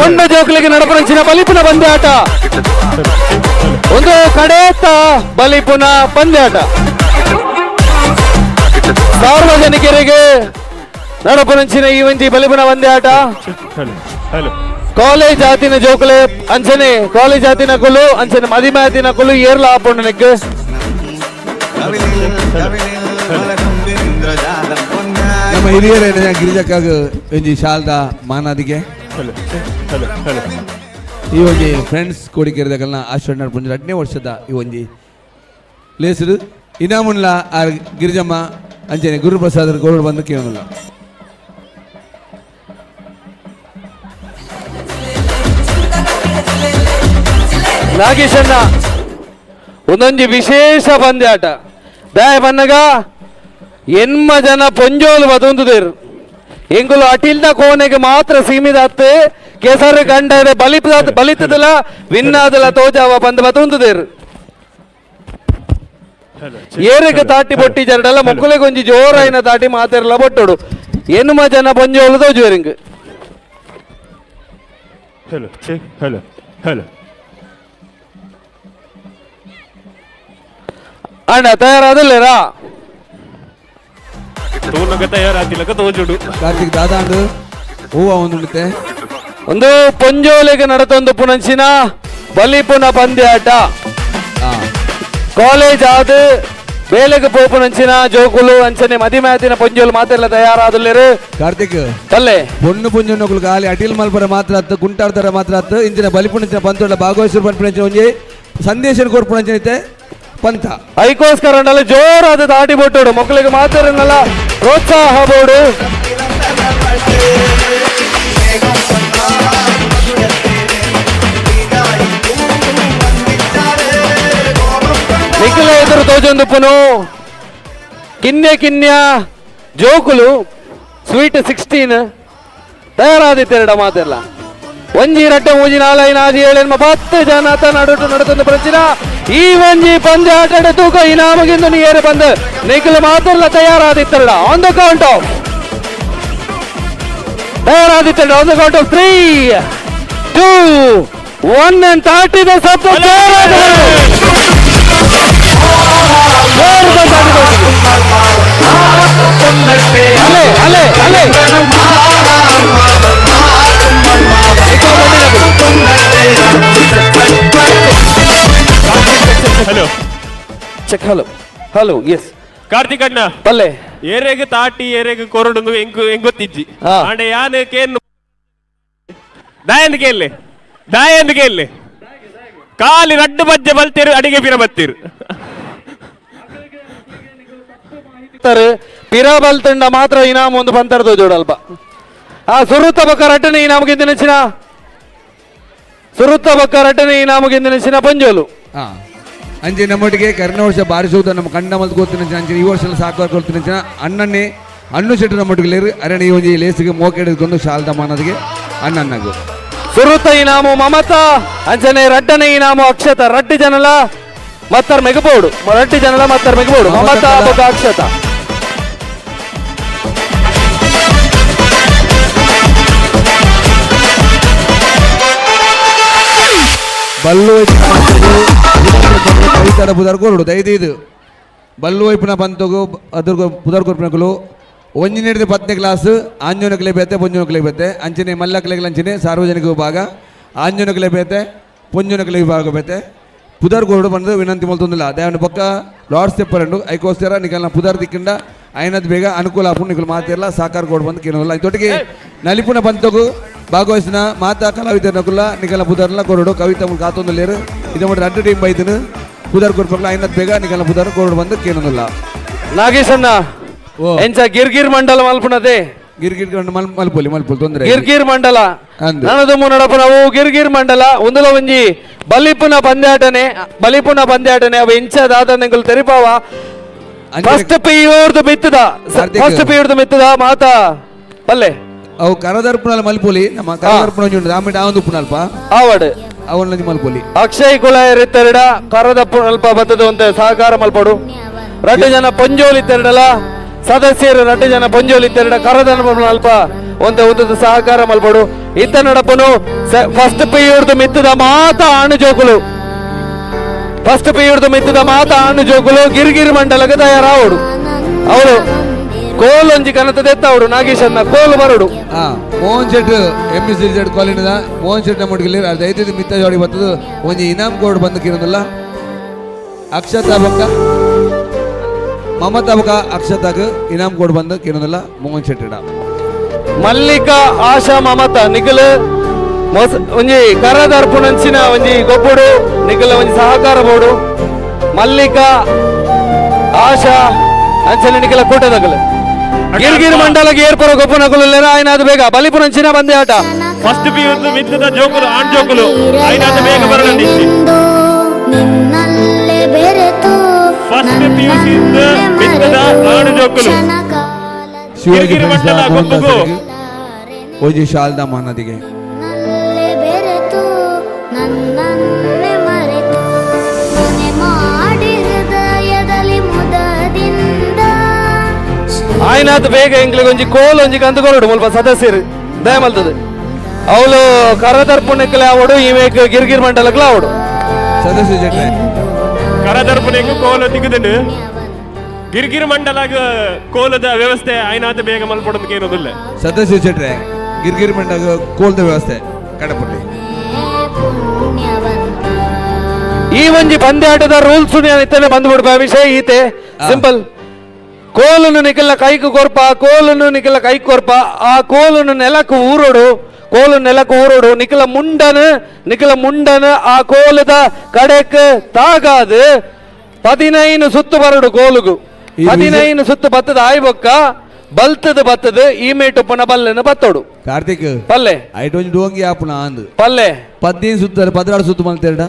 ಕೊಂಡ ಜೋಕ್ಲಿಗೆ ನಡಪನಂಚಿನ ಬಲಿಪುನ ಪಂದ್ಯಾಟ ಒಂದು ಕಡೇತ ಬಲಿಪುನ ಪಂದ್ಯಾಟ ಸಾರ್ವಜನಿಕರಿಗೆ ನಡಪನಂಚಿನ ಈ ಒಂಜಿ ಬಲಿಪುನ ಪಂದ್ಯಾಟ ಕಾಲೇಜ್ ಆತಿನ ಜೋಕುಲೆ ಅಂಚನೆ ಕಾಲೇಜ್ ಆತಿನ ಕುಲು ಅಂಚನೆ ಮದಿಮೆ ಆತಿನ ಕುಲು ಏರ್ಲ ಆಪುಂಡು ನೆಕ್ ನಮ್ಮ ಹಿರಿಯರ ಗಿರಿಜಕ್ಕಾಗ ಒಂಜಿ ಶಾಲ್ದ ಮಾನಾದಿಗೆ ಈ ಒಂಜಿ ಫ್ರೆಂಡ್ಸ್ ಕೋಡಿಕೆರೆದಕಲ್ನ ಆಶ್ರಯ ನಡ್ಪುಂಜಿ 2ನೇ ವರ್ಷದ ಈ ಒಂಜಿ ಲೇಸರು ಇನಾಮುನ್ಲ ಆರ್ ಗಿರಿಜಮ್ಮ ಅಂಚನೆ ಗುರುಪ್ರಸಾದ್ ಗೋಡು ಬಂದು ಕೇಳಲ್ಲ ನಾಗೇಶಣ್ಣ ಒಂದೊಂಜಿ ವಿಶೇಷ ಪಂದ್ಯಾಟ ದಾಯ ಬನ್ನಗ ಎನ್ಮ ಜನ ಪೊಂಜೋಲು ಬದೊಂದುದೇರು ಎಂಗುಲು ಅಟಿಲ್ದ ಕೋಣೆಗೆ ಮಾತ್ರ ಸೀಮಿತ ಆತ್ ಕೆಸರು ಗಂಡ ಬಲಿತ ಬಲಿತದಲ ವಿನ್ನಾದಲ ತೋಜಾವ ಬಂದು ಬದೊಂದುದೇರು ಏರಿಗೆ ತಾಟಿ ಬೊಟ್ಟಿ ಜರಡಲ್ಲ ಮೊಕ್ಕಲೆ ಗೊಂಜಿ ಜೋರಾಯಿನ ತಾಟಿ ಮಾತೆರ್ಲ ಬೊಟ್ಟೋಡು ಎನ್ಮ ಜನ ಪೊಂಜೋಲು ತೋಜುವೆರಿಂಗ್ hello hello hello ಅಣ್ಣ ತಯಾರಾದಿಲ್ಲೇರಾ ತೂನಗ ತಯಾರಾತಿಲಕ ತೋಜುಡು ಕಾರ್ತಿಕ್ ದಾದಾಂಡು ಹೂವ ಒಂದುಂಡುತ್ತೆ ಒಂದು ಪೊಂಜೋಲೆಗೆ ನಡತೊಂದು ಪುನಂಚಿನ ಬಲಿಪುನ ಪಂದ್ಯಾಟ. ಕಾಲೇಜ್ ಆದ ಬೇಲೆಗೆ ಪೋಪುನಂಚಿನ ಜೋಕುಲು ಅಂಚನೆ ಮದಿಮಾತಿನ ಪೊಂಜೋಲು ಮಾತೆಲ್ಲ ತಯಾರಾದಲ್ಲೇರು. ಕಾರ್ತಿಕ್ ಪಲ್ಲೆ ಪೊಣ್ಣು ಪುಂಜನಕುಲು ಗಾಲಿ ಅಟಿಲ್ ಮಲ್ಪರ ಮಾತ್ರ ಅತ್ತು ಗುಂಟಾಡ್ತಾರ ಮಾತ್ರ ಅತ್ತು ಇಂಚಿನ ಬಲಿಪುಣಂಚಿನ ಪಂತೊಳ ಭಾಗವಹಿಸಿರು ಪನ್ಪಿನಂಚಿನ ಒಂಜಿ ಸಂದೇಶ ಕೊರ್ಪುನಂಚಿನ ಇತ್ತೆ ಪಂತ. ಐಕೋಸ್ಕರ ಅಂಡಲ ಜೋರಾದ ದಾಟಿ ಬೊಟ್ಟೋಡು ಮಕ್ಕಳಿಗೆ ಮಾತಾಡಲ್ಲ ಪ್ರೋತ್ಸಾಹ ಬೋಡು. ನಿಖಿಲ ಎದುರು ತೋಜೊಂದುಪ್ಪುನು ಕಿನ್ಯ ಕಿನ್ಯ ಜೋಕುಲು ಸ್ವೀಟ್ 16 ತಯಾರಾದಿತ್ತೆರಡ ಮಾತೆಲ್ಲ. ಒಂಜಿ ರಡ್ಡೆ ಮೂಜಿ ನಾಲೈ ನಾಜಿ ಏಳೆನ್ಮ 10 ಜನ ನಡುಟು ನಡುತ್ತೊಂದು ಪ್ರಚಿನ ಈ ಒಂಜಿ ಪಂದ್ಯ ಆಟ ತೂಕ ಇನಾಮಗಿಂದು ನೀರು ಬಂದು ನಿಖಿಲ್ ಮಾತೆಲ್ಲ ತಯಾರಾದಿತ್ತೆರಡ. ಆನ್ the count of ತಯಾರಾದಿತ್ತೆರಡ. On the count of 3 2 1 and 30 the ಸಪ್ತ ಜೋರಾದ ಅಲೆ ಅಲೆ ಅಲೆ. Hello check hello hello yes Karthik ಅಣ್ಣ ಪಲ್ಲೆ ಏರೆಗ್ ತಾಟಿ ಏರೆಗ್ ಕೊರಡು ಎಂಕ್ ಎಂಗೊತ್ತಿಜ್ಜಿ ಆಂಡ ಯಾನ್ ಕೇನ್ ದಾಯಂದ್ ಕೇಳಿ ದಾಯಂದ್ ಕೇಳಿ ಕಾಲಿ ರಡ್ಡು ಬಜ್ಜೆ ಬಲ್ತೀರು ಅಡಿಗೆ ಪಿರ ಬತ್ತೀರು ಪಿರ ಬಲ್ತಂಡ ಮಾತ್ರ ಇನಾಮ್ ಒಂದು ಬಂತರದು ಜೋಡಲ್ಪ. ಆ ಸುರುತ್ತ ಬೊಕ್ಕ ರಡ್ಡನೆ ಇನಾಮುಗೆ ನೆಚ್ಚಿನ ಸುರುತ್ತ ಬೊಕ್ಕ ರಡ್ಡನೆ ಇನಾಮುಗೆ ನೆಚ್ಚಿನ ಪಂಜೋಲು. ಅಂಚೆ ನಮ್ಮೊಟ್ಟಿಗೆ ಕರ್ನ ವರ್ಷ ಬಾರಿಸುವುದು ನಮ್ಮ ಕಂಡ ಮಲ್ತು ಗೊತ್ತಿನ ಅಂಚೆ ಈ ವರ್ಷ ಸಾಕು ಕೊಡ್ತೀನಿ ಅಣ್ಣನ್ನೇ ಅಣ್ಣು ಶೆಟ್ಟು ನಮ್ಮೊಟ್ಟಿಗೆ ಲೇರು ಅರಣಿ ಒಂಜಿ ಲೇಸಿಗೆ ಮೋಕೆ ಹಿಡಿದುಕೊಂಡು ಶಾಲ್ದ ಮಾನದಿಗೆ ಅಣ್ಣನ್ನಗು. ಸುರುತ್ತ ಇನಾಮು ಮಮತಾ ಅಂಚನೆ ರಡ್ಡನೆ ಇನಾಮು ಅಕ್ಷತ. ರಡ್ಡು ಜನಲ ಮತ್ತರ್ ಮೆಗಬೋಡು ರಡ್ಡು ಜನಲ ಮತ್ತರ್ ಮೆಗಬೋಡು ಮಮತಾ ಬೊಕ್ಕ ಅಕ್ಷತ. ಬಲ್ಲು ಕವಿತಾಡ ಪುದರ್ ಕೊರಡು ದಯದೀದು ಬಲ್ಲು ವೈಪುನ ಪಂತಗು ಅದ್ರ ಪುದರ್ ಕೊರ್ಪಿನಕುಲು ಒಂಜಿನೇಡ್ದು 10ನೇ ಕ್ಲಾಸ್ ಆಂಜೋನಕ್ಲೆ ಬೇತೆ ಪೊಂಜೋನಕ್ಲೆ ಬೇತೆ ಅಂಚನೆ ಮಲ್ಲಕ್ಲೆಗ್ಲ ಅಂಚನೆ ಸಾರ್ವಜನಿಕ ವಿಭಾಗ ಆಂಜೋನಕ್ಲೆ ಬೇತೆ ಪೊಂಜೋನಕ್ಲೆ ವಿಭಾಗ ಬೇತೆ ಪುದರ್ ಕೊರಡು ಬಂದು ವಿನಂತಿ ಮಲ್ತೊಂದಿಲ್ಲ. ದೇವನ ಪಕ್ಕ ಲಾರ್ಡ್ಸ್ ತೆಪ್ಪರಂಡು ಐಕೋಸ್ಕರ ನಿಕಲ್ನ ಪುದರ್ ದಿಕ್ಕಿಂಡ ಐನದ್ ಬೇಗ ಅನುಕೂಲ ಆಪುಂಡು ನಿಕಲ್ ಮಾತಿರಲ್ಲ ಸಹಕಾರ ಕೊಡು ಬಂದು ಕೇಳೋಲ್ಲ. ಇದೊಟ್ಟಿಗೆ ನಲಿಪುನ ಪಂತಗು ಭಾಗವಹಿಸಿನ ಮಾತಾ ಕಲಾವಿದರನಕುಲ್ಲ ನಿಕಲ ಪುದರ್ಲ ಕೊರಡು ಕವಿತಾ ಕಾತೊಂದು ಲೇರು ಇದು ಮಾಡಿ ರಡ್ಡು ಟೀಮ್ ಬೈದನು ಪುದರ್ ಕೊರ್ಪಕ್ಲ ಐನದ್ ಬೇಗ ನಿಕಲ ಪುದರ್ ಕೊರಡು ಬಂದು ಕೇಳೋದಿಲ್ಲ. ನಾಗೇಶಣ್ಣ ಎಂಚ ಗಿರ್ಗಿರ್ ಮಂಡಲ ಮಲ್ಪುನದೆ ಗಿರ್ಗಿರ್ ಮಲ್ಪೊಲಿ ಮಲ್ಪೊಲಿ ತೊಂದರೆ ಗಿರ್ಗಿರ್ ಮಂಡಲ ನನದುಮ್ಮು ನಡಪು ನಾವು ಗಿರ್ಗಿರ್ ಮಂಡಲ ಒಂದುಲ ಒಂಜಿ ಬಲಿಪುನ ಪಂದ್ಯಾಟನೆ ಬಲಿಪುನ ಪಂದ್ಯಾಟನೆ ಅವು ಎಂಚ ದಾದ ತೆರಿಪಾವ. ಫಸ್ಟ್ ಪಿಯೂರ್ದು ಮಿತ್ತದ ಫಸ್ಟ್ ಪಿಯೂರ್ದು ಮಿತ್ತದ ಮಾತಾ ಪಲ್ಲೆ ಅವು ಕರದರ್ಪುಣಲ್ ಮಲ್ಪೊಲಿ ನಮ್ಮ ಕರದರ್ಪುಣ ಒಂಜಿ ಉಂಡು ಆಮೇಲೆ ಆವೊಂದು ಉಪ್ಪುನಲ್ಪ ಆವಡ್ ಅವನೊಂಜಿ ಮಲ್ಪೊಲಿ. ಅಕ್ಷಯ್ ಕುಲಾಯರಿತ್ತೆರಡ ಕರದಪ್ಪುನಲ್ಪ ಬತ್ತದ ಒಂತೆ ಸಹಕಾರ ಮಲ್ಪಡು. ರಡ್ಡು ಜನ ಪೊಂಜೋಲಿ ತೆರಡಲ ಸದಸ್ಯರು ರಡ್ಡು ಜನ ಪೊಂಜೋಲಿ ತೆರಡ ಕರದಲ್ಪ ಒಂತೆ ಉದ್ದದ ಸಹಕಾರ ಮಲ್ಪಡು. ಇತ್ತ ನಡಪನು ಫಸ್ಟ್ ಪಿಯೂರ್ದು ಮಿತ್ತದ ಮಾತಾ ಆಣು ಜೋಕುಲು ಫಸ್ಟ್ ಪಿಯೂರ್ದು ಮಿತ್ತದ ಮಾತಾ ಆಣು ಜೋಕುಲು ಗಿರ್ಗಿರ್ ಮಂಡಲಕ್ಕೆ ತಯಾರಾವಡು. ಅವರು ಕೋಲೊಂಜಿ ಕನತದೆತ್ತವಡು ನಾಗೇಶನ್ನ ಕೋಲು ಬರಡು. Mohan Shet M S resort ಕಾಲೋನಿದ ಮೋಹನ್ ಶೆಟ್ ನಮ್ಮೊಟ್ಟಿಗೆ ಅದು ಐದು ಮಿತ್ತ ಜೋಡಿ ಬರ್ತದೆ ಒಂಜಿ ಇನಾಮ್ ಕೋಡ್ ಬಂದು ಕಿರೋದಿಲ್ಲ. ಅಕ್ಷತಾ ಬೊಕ್ಕ ಮಮತಾ ಬೊಕ್ಕ ಅಕ್ಷತಾಗ ಇನಾಮ್ ಕೋಡ್ ಬಂದು ಕಿರೋದಿಲ್ಲ ಮೋಹನ್ ಶೆಟ್ಟಿಡ. ಮಲ್ಲಿಕಾ ಆಶಾ ಮಮತಾ ನಿಖಲ್ ಒಂಜಿ ಕರದರ್ಪುಣಂಚಿನ ಒಂಜಿ ಗೊಬ್ಬುಡು ನಿಖಲ ಒಂಜಿ ಸಹಕಾರ ಬೋಡು. ಮಲ್ಲಿಕಾ ಆಶಾ ಅಂಚನೆ ನಿಖಲ ಕೂಟದಗಲು ಗಿರ್ಗಿರ್ ಮಂಡಲಗೆ ಏರ್ಪರ ಗೊಬ್ಬನಕುಲು ఆయన ಅದು ಬೇಗ ಬಲಿಪುರಂಚಿನ ಬಂದೆ ಆಟ. ಫಸ್ಟ್ ಪಿ ಮಿತ್ತದ ಜೋಕುಲು ಆಣ್ ಜೋಕುಲು ಐನಾದ ಬೇಗ ಬರಲಂಡಿ. ಫಸ್ಟ್ ಪಿ ಯು ಸಿ ಮಿತ್ತದ ಆಣ್ ಜೋಕುಲು ಗಿರ್ಗಿರ್ ಮಂಡಲ ಗೊಬ್ಬುಗು ಒಂಜಿ ಶಾಲ್ದ ಮಾನದಿಗೆ ಆಯ್ನಾತ್ ಬೇಗ ಎಂಕ್ಲಿಗೆ ಒಂಜಿ ಕೋಲ್ ಒಂಜಿ ಕಂದು ಕೊರಡು ಮುಲ್ಪ ಸದಸ್ಯರು ದಯಮಲ್ತದೆ. ಅವಳು ಕರದರ್ಪುಣಕ್ಲೆ ಆವಡು ಈಮೇಕ್ ಗಿರ್ಗಿರ್ ಮಂಡಲಕ್ಲ ಆವಡು. ಸದಸ್ಯ ಜಟ್ಲೆ ಕರದರ್ಪುಣೆಗ್ ಕೋಲು ತಿಗುದುಂಡು ಗಿರ್ಗಿರ್ ಮಂಡಲಗ್ ಕೋಲದ ವ್ಯವಸ್ಥೆ ಆಯ್ನಾತ್ ಬೇಗ ಮಲ್ಪೊಡಂದು ಕೇನೋದಿಲ್ಲ. ಸದಸ್ಯ ಜಟ್ರೆ ಗಿರ್ಗಿರ್ ಮಂಡಲ ಕೋಲ್ದ ವ್ಯವಸ್ಥೆ. ಕಡಪುರ್ಲಿ. ಈ ಒಂಜಿ ಪಂದ್ಯಾಟದ ರೂಲ್ಸ್ ಇತ್ತನೆ ಬಂದ್ಬಿಡ್ಪ ವಿಷಯ ಈತೆ ಸಿಂಪಲ್. ಕೋಲನ್ನು ನಿಖಲ ಕೈಕು ಕೊರ್ಪ, ಕೋಲನ್ನು ನಿಖಲ ಕೈ ಕೊರ್ಪ, ಆ ಕೋಲನ್ನು ನೆಲಕ್ಕೆ ಊರೋಡು, ಕೋಲು ನೆಲಕ್ಕೆ ಊರೋಡು, ನಿಖಲ ಮುಂಡನು ನಿಖಲ ಮುಂಡನು ಆ ಕೋಲದ ಕಡೆಕ್ ತಾಗಾದು 15 ಸುತ್ತು ಬರಡು ಕೋಲುಗು. 15 ಸುತ್ತು ಬತ್ತದ ಆಯ್ಬೊಕ್ಕ ಬಲ್ತದ ಬತ್ತದ ಈ ಮೇಟುಪ್ಪನ ಬಲ್ಲೆನ ಬತ್ತೋಡು. ಕಾರ್ತಿಕ್ ಪಲ್ಲೆ ಐಟ್ ಒಂಜಿ ಡೋಂಗಿ ಆಪುನ ಅಂದ್ ಪಲ್ಲೆ 15 ಸುತ್ತ 16 ಸುತ್ತು ಮಲ್ತೇರಡ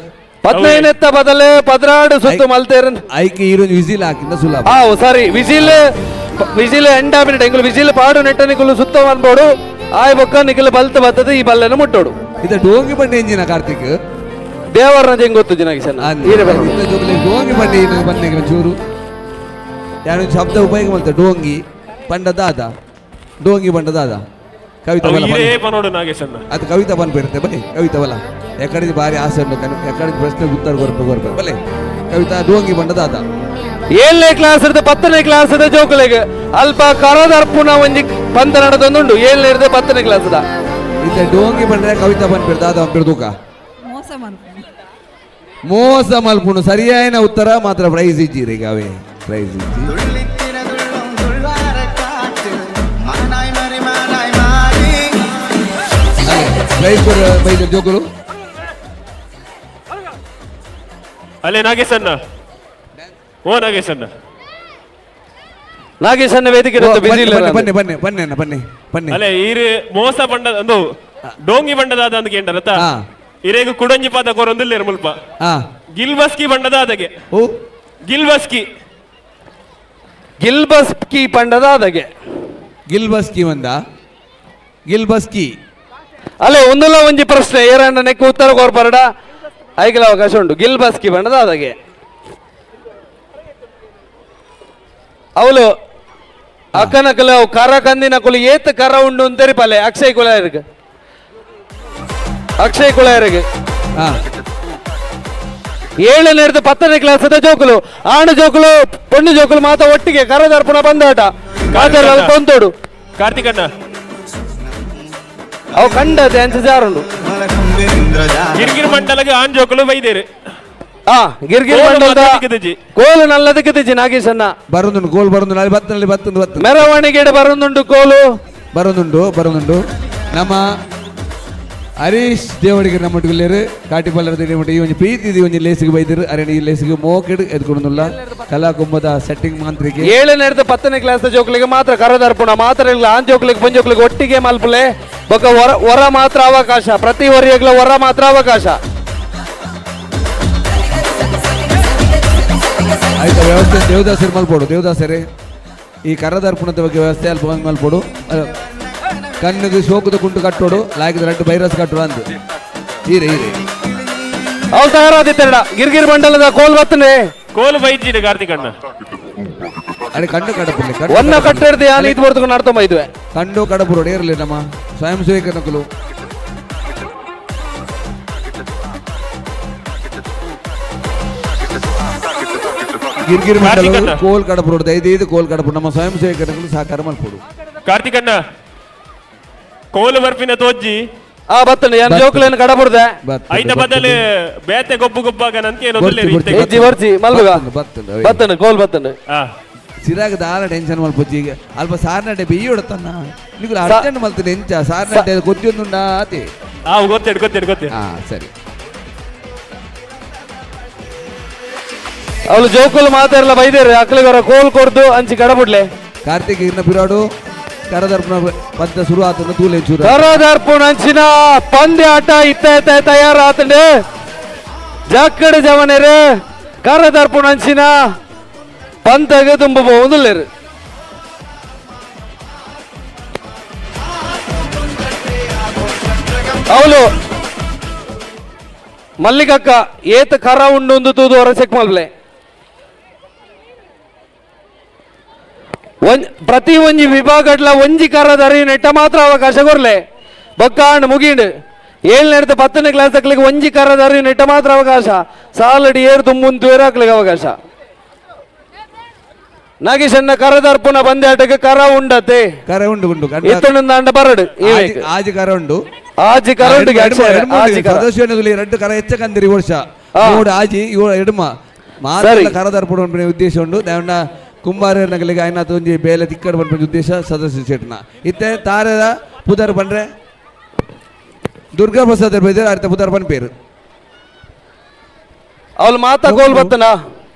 15 ಎತ್ತ ಬದಲೆ 16 ಸುತ್ತು ಮಲ್ತೇರ ಐಕೆ ಈರೊಂಜಿ ವಿಸಿಲ್ ಹಾಕಿಂದ ಸುಲಭ. ಸಾರಿ ವಿಸಿಲ್ ವಿಸಿಲ್ ಎಂಡ ಮಿನಿಟ್ ಎಂಗುಲು ವಿಸಿಲ್ ಪಾಡು ನೆಟ್ಟ ನಿಕುಲು ಸುತ್ತ ಅನ್ಬೋಡು ಆಯ್ ಬೊಕ್ಕ ನಿಕಲು ಬಲ್ತ ಬತ್ತದ ಈ ಬಲ್ಲೆನ ಮುಟ್ಟೋಡು. ಇದ ಡೋಂಗಿ ಬಂಡೆ ಎಂಜಿನ ಕಾರ್ತಿಕ್ ದೇವರನ ಜೆಂಗ್ ಗೊತ್ತು ಜಿನಾಗಿಸನ್ನ ಡೋಂಗಿ ಬಂಡೆ ಬಂದೆ ಚೂರು ಯಾರು ಶಬ್ದ ಉಪಯೋಗ ಮಾಡ್ತಾರೆ ಡೋಂಗಿ ಪಂಡ ದಾದ ಡೋಂಗಿ ಬಂಡ ದಾದ ಕವಿತಾ ಬಲ ಅದು ಕವಿತಾ ಬಂದ್ಬಿಡುತ್ತೆ ಬನ್ನಿ ಕವಿತಾ ಬಲ ಎಕಡೆ ಭಾರಿ ಆಸೆ ಉಂಟು ಎಕಡೆ ಪ್ರಶ್ನೆ ಉತ್ತರ ಕೊರ್ಪೆ ಕೊರ್ಪೆ ಬಲೆ ಕವಿತಾ ಡೋಂಗಿ ಬಂಡ ದಾದ. 7ನೇ ಕ್ಲಾಸ್ 10ನೇ ಕ್ಲಾಸ್ ಜೋಕುಲೆಗ್ ಅಲ್ಪ ಕರದರ್ಪುನ ಒಂಜಿ ಪಂತ ನಡೆದೊಂದುಂಡು. 7ನೇ 10ನೇ ಕ್ಲಾಸ್ ಇತ್ತೆ ಡೋಂಗಿ ಬಂಡ್ರೆ ಕವಿತಾ ಬಂದ್ಬಿಡ್ತು ದಾದ ಬಂದ್ಬಿಡ್ತೂಕ ಮೋಸ ಮಲ್ಪುಣು ಸರಿಯಾಯಿನ ಉತ್ತರ ಮಾತ್ರ ಪ್ರೈಸ್ ಇಜ್ಜಿ ಅವೇ ಪ್ರೈಸ್ ಇಜ್ಜಿ. ಪ್ರೈಸ್ ಬೈದ ಜೋಕುಲು ಅಲ್ಲೇ ನಾಗೇಶಣ್ಣ ಓ ನಾಗೇಶಣ್ಣ ನಾಗೇಶಣ್ಣ ವೇದಿಕೆ ಬನ್ನಿ ಬನ್ನಿ ಬನ್ನಿ ಅಣ್ಣ ಬನ್ನಿ ಬನ್ನಿ. ಅಲ್ಲೇ ಈರು ಮೋಸ ಬಂಡ ಒಂದು ಡೋಂಗಿ ಬಂಡದಾದ ಅಂತ ಕೇಂದ್ರ ಇರೇಗು ಕುಡಂಜಿ ಪಾದ ಕೊರೊಂದಿಲ್ಲ ಮುಲ್ಪ ಗಿಲ್ಬಸ್ಕಿ ಬಂಡದಾದಗೆ ಓ ಗಿಲ್ಬಸ್ಕಿ ಗಿಲ್ಬಸ್ಕಿ ಪಂಡದಾದಗೆ ಗಿಲ್ಬಸ್ಕಿ ಒಂದ ಗಿಲ್ಬಸ್ಕಿ ಅಲ್ಲೇ ಒಂದಲ್ಲ ಒಂಜಿ ಪ್ರಶ್ನೆ ಏರಣ್ಣ ನೆಕ್ಕು ಉತ್ತರ ಕೊರ್ಪರಡ ಐಕಲ ಅವಕಾಶ ಉಂಟು. ಗಿಲ್ಬಸ್ಕಿ ಬಂಡದಾದಗೆ ಅವಳು ಅಕ್ಕನಕಲು ಅವು ಕರ ಕಂದಿನ ಕುಲು ಏತ್ ಕರ ಉಂಡು ಅಂತೇರಿ ಪಲ್ಲೆ ಅಕ್ಷಯ್ ಕುಲಾಯರಿಗೆ ಅಕ್ಷಯ್ ಕುಲಾಯರಿಗೆ 7ನೇ 10ನೇ ಕ್ಲಾಸ್ ಜೋಕುಲು ಆಣು ಜೋಕುಲು ಪೊಣ್ಣು ಜೋಕುಲು ಮಾತ ಒಟ್ಟಿಗೆ ಕರದರ್ಪಣ ಬಂದಾಟ ಕೊಂತೋಡು. ಕಾರ್ತಿಕಣ್ಣ ಅವು ಕಂಡ ಡ್ಯಾನ್ಸ್ ಜಾರುಂಡು. ಗಿರ್ಗಿರ್ ಮಂಡಲಗೆ ಆಣ್ ಜೋಕುಲು ಬೈದೇರು. ಗಿರ್ಗಿರ್ ಮಂಡಲದ ಕೋಲು ನಲ್ಲದಕ್ಕೆ ತಿಜಿ ನಾಗೇಶಣ್ಣ ಬರುದುಂಡು ಕೋಲು ಬರುದುಂಡು ಅಲ್ಲಿ ಬತ್ತನಲ್ಲಿ ಬತ್ತಂದು ಬತ್ತ ಮೆರವಣಿಗೆ ಬರುದುಂಡು ಕೋಲು ಬರುದುಂಡು ಬರುದುಂಡು. ನಮ್ಮ ಹರೀಶ್ ದೇವಡಿಗೆ ನಮ್ಮ ಒಟ್ಟಿಗೆ ಕಾಟಿಪಲ್ಲರ ಈ ಒಂಜಿ ಪ್ರೀತಿ ಈ ಒಂಜಿ ಲೇಸಿಗೆ ಬೈದಿರು ಅರೆ ಈ ಲೇಸಿಗೆ ಮೋಕೆಡ್ ಎದ್ಕೊಂಡುಲ್ಲ ಕಲಾಕುಂಭದ ಸೆಟ್ಟಿಂಗ್ ಮಾಂತ್ರಿಕೆ. 7ನೇ 10ನೇ ಕ್ಲಾಸ್ ಜೋಕ್ಲಿಗೆ ಮಾತ್ರ ಕರದರ್ಪಣ ಮಾತ್ರ ಇಲ್ಲ ಆನ್ ಜೋಕ್ಲಿಗೆ ಪೊಂಜೋಕ್ಲಿಗೆ ಒಟ್ಟಿಗೆ ಮಲ್ಪುಲೆ ಬೊಕ್ಕ ಹೊರ ಮಾತ್ರ ಅವಕಾಶ ಪ್ರತಿ ಹೊರಿಯಗ್ಲ ಹೊರ ಮಾತ್ರ ಅವಕಾಶ. ಆಯ್ತು ವ್ಯವಸ್ಥೆ ದೇವದಾಸರು ಮಲ್ಪೋಡು ದೇವದಾಸರೇ ಈ ಕರದರ್ಪಣದ ಬಗ್ಗೆ ವ್ಯವಸ್ಥೆ ಅಲ್ಪ ಮಲ್ಪೋಡು ಕಣ್ಣಿಗೆ ಶೋಕದ ಕುಂಟು ಕಟ್ಟೋಡು ಲಾಗಿದ ರಡ್ಡು ಬೈರಸ್ ಕಟ್ಟೋಡು ಅಂತ ಹೀರೆ ಹೀರೆ ಅವ್ರು ತಯಾರಾದಿತ್ತೆರಡ ಗಿರ್ಗಿರ್ ಮಂಡಲದ ಕೋಲ್ ಬತ್ತನೆ ಕೋಲು ಬೈಜಿದೆ ಕಾರ್ತಿಕ್ ಅಣ್ಣ ಅರೆ ಕಣ್ಣು ಕಡಪುರ್ಲಿ ಒನ್ನ ಕಟ್ಟಿರ್ದು ಯಾನ್ ಇದು ಬರ್ತಕೊಂಡು ನಡ್ತೊಂಬ ಇದ್ವೆ ಕಣ್ಣು ಕಡಪುರೋಡು ಇರಲಿ ನಮ್ಮ ಸ್ವಯಂ ಸೇವಕನಕುಲು. ಗಿರ್ಗಿರ್ ಮಂಡಲ ಕೋಲ್ ಕಡಪುರೋಡು ದಯದೀದು ಕೋಲ್ ಕಡಪುರು ನಮ್ಮ ಸ್ವಯಂ ಸೇವಕನಕುಲು ಸಹಕಾರ ಮಲ್ಪೋಡು. ಕಾರ್ತಿಕ್ ಅಣ್ಣ ಕೋಲು ಬರ್ಪಿನ ತೋಜ್ಜಿ ಆ ಬತ್ತನೆ ಯಾನ್ ಜೋಕುಲೇನು ಕಡಬುರ್ದೆ ಐತ ಬದಲು ಬೇತೆ ಗೊಬ್ಬು ಗೊಬ್ಬಾಗ ನಂತೇನು ಹೆಜ್ಜಿ ಬರ್ಜಿ ಮಲ್ಬುಗ ಬತ್ತನೆ ಕೋಲ್ ಬತ್ತನೆ ಚಿರಾಗ ದಾಲ ಟೆನ್ಷನ್ ಮಲ್ಪೊಚ್ಚಿ ಈಗ ಅಲ್ಪ ಸಾರ್ನಟೆ ಬಿಯ್ಯೋಡತ್ತನ್ನ ನಿಗುಲು ಅರ್ಜೆಂಟ್ ಮಲ್ತದೆ ಎಂಚ ಸಾರ್ನಟೆ ಗೊತ್ತಿಂದುಂಡಾ ಆತಿ ಗೊತ್ತೇಡು ಗೊತ್ತೇಡು ಗೊತ್ತೇ ಹಾ ಸರಿ ಅವಳು ಜೋಕುಲು ಮಾತಾಡಲ್ಲ ಬೈದೇರು ಅಕ್ಲಿಗರ ಕೋಲ್ ಕೊಡ್ದು ಅಂಚಿ ಕಡಬುಡ್ಲೆ. ಕಾರ್ತಿಕ್ ಇರ್ನ ಬಿರಾಡು ಕರದರ್ಪಣ ಪಂದ್ಯ ಶುರು ಆತನ ತೂಲೆ ಚೂರು ಕರದರ್ಪಣ ಅಂಚಿನ ಪಂದ್ಯ ಆಟ ಇತ್ತ ತಯಾರಾತಂಡೆ ಜಾಕ್ಕಡ ಜವನೇರು ಕರದರ್ಪಣ ಅಂಚಿನ ಪಂತಗೆ ತುಂಬ ಬಹುದಿಲ್ಲೇರು. ಅವಳು ಮಲ್ಲಿಕಕ್ಕ ಏತ ಕರ ಉಂಡು ತೂದು ಹೊರ ಚೆಕ್ ಮಲ್ಲೆ ಪ್ರತಿ ಒಂಜಿ ವಿಭಾಗಡ್ಲ ಒಂಜಿ ಕರದರಿ ನೆಟ್ಟ ಮಾತ್ರ ಅವಕಾಶ ಕೊರ್ಲೆ ಬೊಕ್ಕಾಂಡ್ ಮುಗೀಂಡ್ 7ನೇ 10ನೇ ಕ್ಲಾಸ್ ತಕ್ಲಿಗೆ ಒಂಜಿ ಕರದರಿ ನೆಟ್ಟ ಮಾತ್ರ ಅವಕಾಶ ಸಾಲಡಿ ಏರ್ ತುಂಬುಂತು ಏರಾಕ್ಲಿಗೆ ಅವಕಾಶ. ನಾಗೇಶನ್ನ ಕರದರ್ಪುನ ಪಂದ್ಯಾಟಕ್ಕೆ ಕರ ಉಂಡತೆ ಕರ ಉಂಡು ಉಂಡು ಇತ್ತೊಂದು ಬರಡು ಆಜಿ ಕರ ಉಂಡು. ಆಜಿ ಕರ ಉಂಡುಗೆ ಅಕ್ಷಯ್, ಆಜಿ ಕರ. ಸದಸ್ಯನಲ್ಲಿ ರಡ್ಡು ಕರ ಹೆಚ್ಚ ಕಂದಿರಿ ವರ್ಷ ಮೂಡು ಆಜಿ ಇವ ಎಡುಮ ಸರಿ. ಮಾತ್ರ ಕರದರ್ಪಣ ಪನ್ಪಿನ ಉದ್ದೇಶ ಉಂಡು. ದೇವಣ್ಣ ಕುಂಬಾರನಗಲಿಗೆ ಆಯ್ನಾಥ ಒಂಜಿ ಬೇಲೆ ತಿಕ್ಕಡ್ ಪನ್ಪಿನ ಉದ್ದೇಶ ಸದಸ್ಯ ಶೆಟ್ನ. ಇತ್ತೆ ತಾರದ ಪುದರ್ ಪಂಡ್ರೆ ದುರ್ಗಾ ಪ್ರಸಾದ್ ಬೈದರ್ ಅರ್ಥ ಪುದರ್ ಪನ್ಪೇರು. ಅವಳು ಮಾತಾ ಕೋಲ್ ಬತ್ತನಾ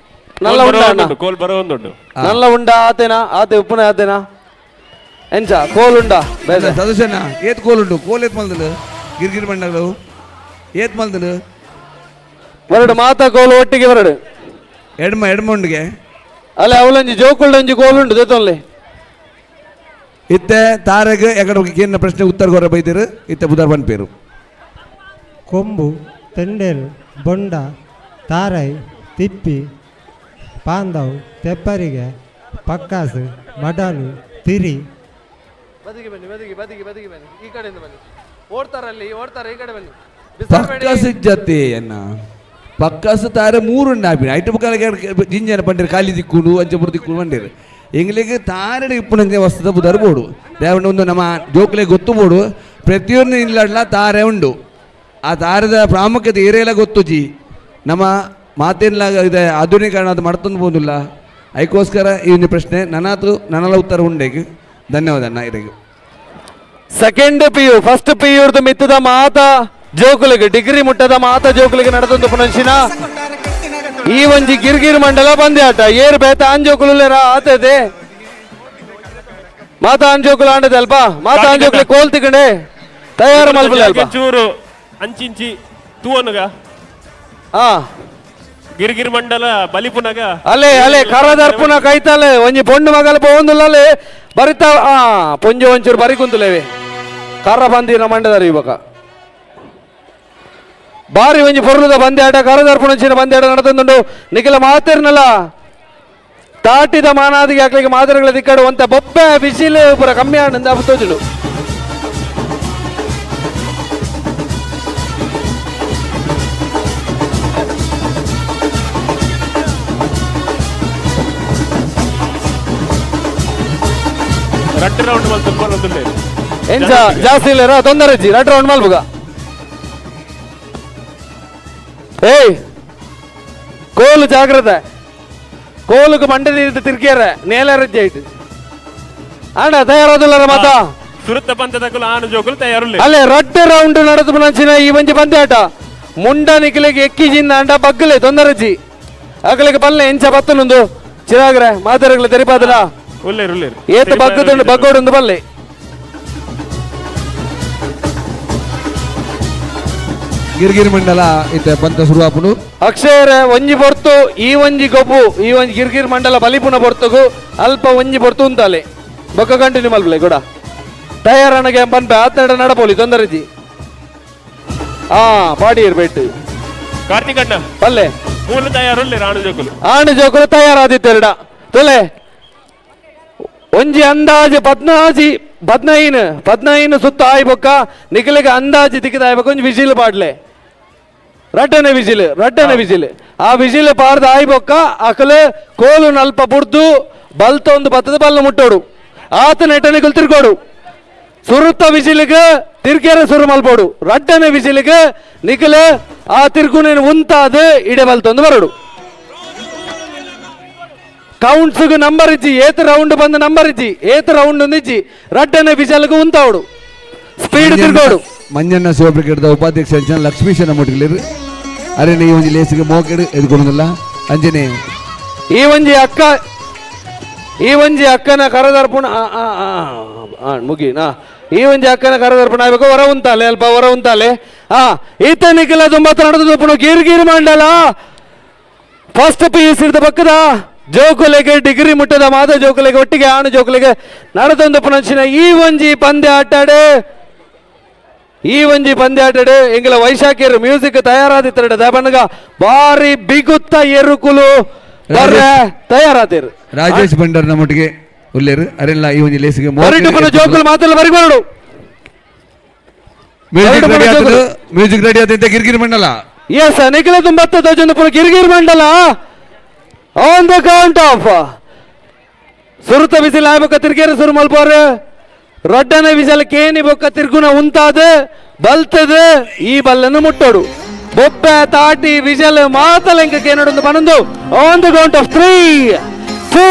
ನಲ್ಲ ಉಂಡ ಅಣ್ಣ. ಕೋಲ್ ಬರೋ ಒಂದುಂಡು. ನಲ್ಲ ಉಂಡ ಆತೇನಾ ಆತೆ ಉಪ್ಪುನ ಆತೇನಾ ಎಂಚ ಕೋಲ್ ಉಂಡ ಬೇರೆ. ಸದಸ್ಯನ ಏತ್ ಕೋಲ್ ಉಂಡು, ಕೋಲ್ ಏತ್ ಮಲ್ದಲು ಗಿರ್ಗಿರ್ ಮಂಡಗಳು ಏತ್ ಮಲ್ದಲು ಬರಡು ಮಾತಾ ಕೋಲು ಒಟ್ಟಿಗೆ ಬರಡು. ಎಡ್ಮ ಎಡ್ಮ ಉಂಡಿಗೆ. ಅಲ್ಲ ಅವಳೊಂಜಿ ಜೋಕುಲ್ಡೊಂಜಿ ಕೋಲ್ ಉಂಡು ದೇತೊನ್ಲೆ. ಇತ್ತೆ ತಾರಗ್ ಎಕಡೆ ಕೇನ ಪ್ರಶ್ನೆ ಉತ್ತರ ಗೊರ ಬೈದಿರು ಇತ್ತೆ ಬುಧರ್ ಪನ್ಪೇರು. ಕೊಂಬು, ತೆಂಡೇಲು, ಬೊಂಡ, ತಾರೈ, ತಿಪ್ಪಿ, ಪಾಂದವ್, ತೆಪ್ಪರಿಗೆ, ಪಕ್ಕಾಸು, ಮಡಲು, ತಿರಿ. ಬದಿಗೆ ಬನ್ನಿ, ಬದಿಗೆ ಬದಿಗೆ ಬದಿಗೆ ಬನ್ನಿ, ಈ ಕಡೆಯಿಂದ ಬನ್ನಿ. ಓಡ್ತಾರಲ್ಲಿ ಓಡ್ತಾರೆ, ಈ ಕಡೆ ಬನ್ನಿ. ಪಕ್ಕಾಸು ಜತೆ ಅನ್ನ ಪಕ್ಕಾಸು ತಾರೆ ಮೂರುಂಡು ಆಪಿನ ಐಟು ಬುಕ್ಕಾಲ ಜಿಂಜನ ಪಂಡಿರು ಖಾಲಿ ದಿಕ್ಕುಂಡು ಅಂಚಪುರ ದಿಕ್ಕುಂಡು ಪಂಡಿರು. ಎಂಗ್ಲಿಗೆ ತಾರಡೆ ಇಪ್ಪುನಂಗೆ ವಸ್ತುದ ಬುಧರ್ ಬೋಡು ದೇವಣ್ಣ ಒಂದು ನಮ್ಮ ಜೋಕ್ಲೆ ಗೊತ್ತು ಬೋಡು. ಪ್ರತಿಯೊಂದು ಇಲ್ಲಡ್ಲ ತಾರೆ ಉಂಡು. ಆ ತಾರದ ಪ್ರಾಮುಖ್ಯತೆ ಏರೆಲ್ಲ ಗೊತ್ತು ಜಿ. ನಮ್ಮ ಮಾತೇನಿಲ್ಲ ಇದೆ ಆಧುನೀಕರಣ ಅದು ಮಾಡ್ತಂದು ಬೋದಿಲ್ಲ. ಅದಕ್ಕೋಸ್ಕರ ಈ ಒಂದು ಪ್ರಶ್ನೆ ನನ್ನಾತು ನನ್ನೆಲ್ಲ ಉತ್ತರ ಉಂಡೇಗೆ. ಧನ್ಯವಾದ ಅಣ್ಣ. ಇದಕ್ಕೆ second P U first P U ಮಿತ್ತದ ಮಾತಾ ಜೋಕುಲಿಗೆ ಡಿಗ್ರಿ ಮುಟ್ಟದ ಮಾತಾ ಜೋಕುಲಿಗೆ ನಡೆದೊಂದು ಪುನಂಚಿನ ಈ ಒಂಜಿ ಗಿರ್ಗಿರ್ ಮಂಡಲ ಪಂದ್ಯಾಟ. ಏರು ಬೇತ ಆಂಜೋಕುಲು ಆತದೆ ಮಾತಾ ಆಂಜೋಕುಲು ಆಂಡದೆ ಅಲ್ಪ ಮಾತಾ ಆಂಜೋಕುಲು ಕೋಲ್ ತಿಕಂಡೆ ತಯಾರು ಮಲ್ಪುಲೆ ಅಲ್ಪ. ಚೂರು ಅಂಚಿಂಚಿ ತೂವನುಗ ಹಾ ಗಿರ್ಗಿರ್ ಮಂಡಲ ಬಲಿಪುನಗ ಅಲೆ ಅಲೆ ಕರದರ್ಪುನ ಕೈತಲೆ ಒಂಜಿ ಪೊಣ್ಣು ಮಗಲ ಪೋಂದುಲ್ಲಲೆ ಬರಿತ ಆ ಪೊಂಜೆ ಒಂಚೂರು ಬರಿ ಕುಂತುಲೇವೆ ಕರ ಬಂದಿನ ಮಂಡದಾರ ಇವಾಗ ಬಾರಿ ಒಂಜಿ ಪೊರ್ಲುದ ಬಂದ್ಯಾಟ ಕರದರ್ಪುನ ಚಿನ್ನ ಬಂದ್ಯಾಟ ನಡತಂದುಂಡು. ನಿಖಿಲ ಮಾತಿರ್ನಲ್ಲ ತಾಟಿದ ಮಾನಾದಿಗೆ ಹಾಕ್ಲಿಕ್ಕೆ ಮಾದರಿಗಳ ದಿಕ್ಕಡು ಒಂತ ಬೊಬ್ಬೆ ಬಿಸಿಲು ಪೂರ ಕಮ್ಮಿ ಆನಂದ ತೋಜುಂಡು. ರಡ್ಡು ರೌಂಡ್ ಮಲ್ತು ಬರೋದುಂಡೆ. ಎಂಚ ಜಾಸ್ತಿ ಇಲ್ಲ ತೊಂದರೆ ಇಜ್ಜಿ ರಡ್ಡು ರೌಂಡ್ ಮಲ್ಪುಗ. ಏಯ್ ಕೋಲು ಜಾಗ್ರತೆ, ಕೋಲುకు ಮಂಡೆ ತಿರ್ಗಿಯರ ನೇಲ ರಜ್ಜೆ ಆಯ್ತು ಅಣ್ಣ ತಯಾರಾದಿಲ್ಲ ಮಾತ ಸುರುತ್ತ ಪಂತದಕುಲು ಆನು ಜೋಕುಲು ತಯಾರುಲ್ಲ. ಅಲ್ಲೇ ರಡ್ಡು ರೌಂಡ್ ನಡೆದು ನಂಚಿನ ಈ ಒಂಜಿ ಪಂದ್ಯಾಟ ಮುಂಡ ನಿಕ್ಲಿಗೆ ಎಕ್ಕಿ ಜಿಂದ ಅಂಡ ಬಗ್ಗಲೆ ತೊಂದರಜ್ಜಿ ಅಗಲಿಗೆ ಪಲ್ಲೆ ಎಂಚ ಬತ್ತನೊಂದು ಚಿರಾಗ್ರೆ ಮಾತಾಡಗ್ಲೆ ತೆರಿಪಾದಲ ಉಲ್ಲೇರು ಉಲ್ಲೇರು ಏತ ಬಗ್ಗದುಂಡು ಬಗ್ಗೋಡುಂದು ಬಲ್ಲೆ. ಗಿರ್ಗಿರ್ ಮಂಡಲ ಇತ್ತೆ ಪಂತ ಶುರುವಾಪುಂಡು. ಅಕ್ಷಯರ ಒಂಜಿ ಪೊರ್ತು ಈ ಒಂಜಿ ಗೊಬ್ಬು ಈ ಒಂಜಿ ಗಿರ್ಗಿರ್ ಮಂಡಲ ಬಲಿಪುನ ಪೊರ್ತುಗು ಅಲ್ಪ ಒಂಜಿ ಪೊರ್ತು ಉಂತಾಲೆ ಬೊಕ್ಕ ಕಂಟಿನ್ಯೂ ಮಲ್ಪಲೆ ಕೂಡ ತಯಾರನಗೆ ಪನ್ಪೆ ಆತಡ ನಡಪೋಲಿ ತೊಂದರೆಜಿ ಹಾ ಪಾಡಿ ಇರ್ಬೇಟು ಕಾರ್ತಿಕ್ ಅಣ್ಣ ಪಲ್ಲೆ ಮೂಲು ತಯಾರುಲ್ಲೇರು ಆನು ಜೋಕುಲು ಆನು ಜೋಕುಲು ತಯಾರಾದಿತ್ತೆರಡ ತೊಲೆ ಒಂಜಿ ಅಂದಾಜು ಪದ್ನಾಜಿ ಪದ್ನೈನ್ ಪದ್ನೈನ್ ಸುತ್ತ ಆಯ್ಬೊಕ್ಕ ನಿಖಲಿಗೆ ಅಂದಾಜು ದಿಕ್ಕದ ಆಯ್ಬೊಕ್ಕ ಒಂಜಿ ವಿಜಿಲ್ ಪಾಡ್ಲೆ ರಡ್ಡನೆ ವಿಜಿಲ್ ರಡ್ಡನೆ ವಿಜಿಲ್ ಆ ವಿಜಿಲ್ ಪಾರ್ದ ಆಯ್ಬೊಕ್ಕ ಅಕಲು ಕೋಲು ನಲ್ಪ ಬುಡ್ದು ಬಲ್ತ ಒಂದು ಬತ್ತದ ಬಲ್ಲ ಮುಟ್ಟೋಡು ಆತ ನೆಟ್ಟನಿಕಲ್ ತಿರ್ಗೋಡು ಸುರುತ್ತ ವಿಜಿಲ್ಗೆ ತಿರ್ಗೆರೆ ಸುರು ಮಲ್ಪೋಡು ರಡ್ಡನೆ ವಿಜಿಲ್ಗೆ ನಿಖಲ ಆ ತಿರ್ಗುನೇನು ಉಂತಾದ ಇಡೆ ಬಲ್ತೊಂದು ಬರೋಡು. ಕೌಂಟ್ಸ್ಗೆ ನಂಬರ್ ಇಜ್ಜಿ ಏತ್ ರೌಂಡ್ ಬಂದ ನಂಬರ್ ಇಜ್ಜಿ ಏತ್ ರೌಂಡ್ ಇಜ್ಜಿ ರಡ್ಡನೆ ವಿಜಲ್ಗೆ ಉಂತಾವಡು ಸ್ಪೀಡ್ ತಿರ್ಗೋಡು. ಮಂಜಣ್ಣ ಶಿವ ಬ್ರಿಗೇಡ್ದ ಉಪಾಧ್ಯಕ್ಷ ಅಂಚನ ಲಕ್ಷ್ಮೀಶನ ಮುಟ್ಟಿಗಲಿರು ಅರೆ ಈ ಒಂಜಿ ಲೇಸಿಗೆ ಮೋಕೆಡು ಎದ್ಕೊಡುದಿಲ್ಲ ಅಂಜನೆ ಈ ಒಂಜಿ ಅಕ್ಕ ಈ ಒಂಜಿ ಅಕ್ಕನ ಕರದರ್ಪಣ ಮುಗಿನಾ ಈ ಒಂಜಿ ಅಕ್ಕನ ಕರದರ್ಪಣ ಆಗಬೇಕು ಹೊರ ಉಂತಾಲೆ ಅಲ್ಪ ಹೊರ ಉಂತಾಲೆ ಹಾ ಈತ ನಿಖಿಲ ತುಂಬ ನಡೆದು ಗಿರ್ಗಿರ್ ಮಂಡಲ first P U C ಪಕ್ಕದ ಜೋಕುಲೆಗೆ ಡಿಗ್ರಿ ಮುಟ್ಟದ ಮಾದ ಜೋಕುಲೆಗೆ ಒಟ್ಟಿಗೆ ಆಣು ಜೋಕುಲೆಗೆ ನಡೆದೊಂದು ಪುನಂಚಿನ ಈ ಒಂಜಿ ಪಂದ್ಯ ಆಟಾಡೆ ಈ ಒಂಜಿ ಪಂದ್ಯ ಆಟಾಡೆ ಎಂಗಲ ವೈಶಾಖಿಯರು ಮ್ಯೂಸಿಕ್ ತಯಾರಾದಿತ್ತರ ದಬನಗ ಬಾರಿ ಬಿಗುತ್ತ ಎರುಕುಲು ಬರ್ರೆ ತಯಾರಾದಿರು. ರಾಜೇಶ್ ಭಂಡಾರ್ ನಮ್ಮೊಟ್ಟಿಗೆ ಉಲ್ಲೇರು ಅರೆಲ್ಲ ಈ ಒಂಜಿ ಲೇಸಿಗೆ ಜೋಕುಲು ಮಾತೆಲ್ಲ ಬರಿಬಾರಡು. ಮ್ಯೂಸಿಕ್ ರೆಡಿ ಆತ ಗಿರ್ಗಿರ್ ಮಂಡಲ. ಎಸ್ ನಿಖಿಲ ತುಂಬತ್ತ ತೋಜೊಂದು ಗಿರ್ಗಿರ್ ಮಂಡಲ on the count of ಸುರುತ ಬಿಸಿಲು ಆಯ್ಬೊಕ್ಕ ತಿರ್ಗೇರ ಸುರು ಮಲ್ಪೋರು ರಡ್ಡನೆ ಬಿಸಿಲು ಕೇನಿ ಬೊಕ್ಕ ತಿರ್ಗುನ ಉಂತಾದ ಬಲ್ತದ ಈ ಬಲ್ಲನ್ನು ಮುಟ್ಟೋಡು. ಬೊಬ್ಬೆ ತಾಟಿ whistle ಮಾತಲೆಂಕ ಕೇನಡೊಂದು ಪನೊಂದು on the count of 3 2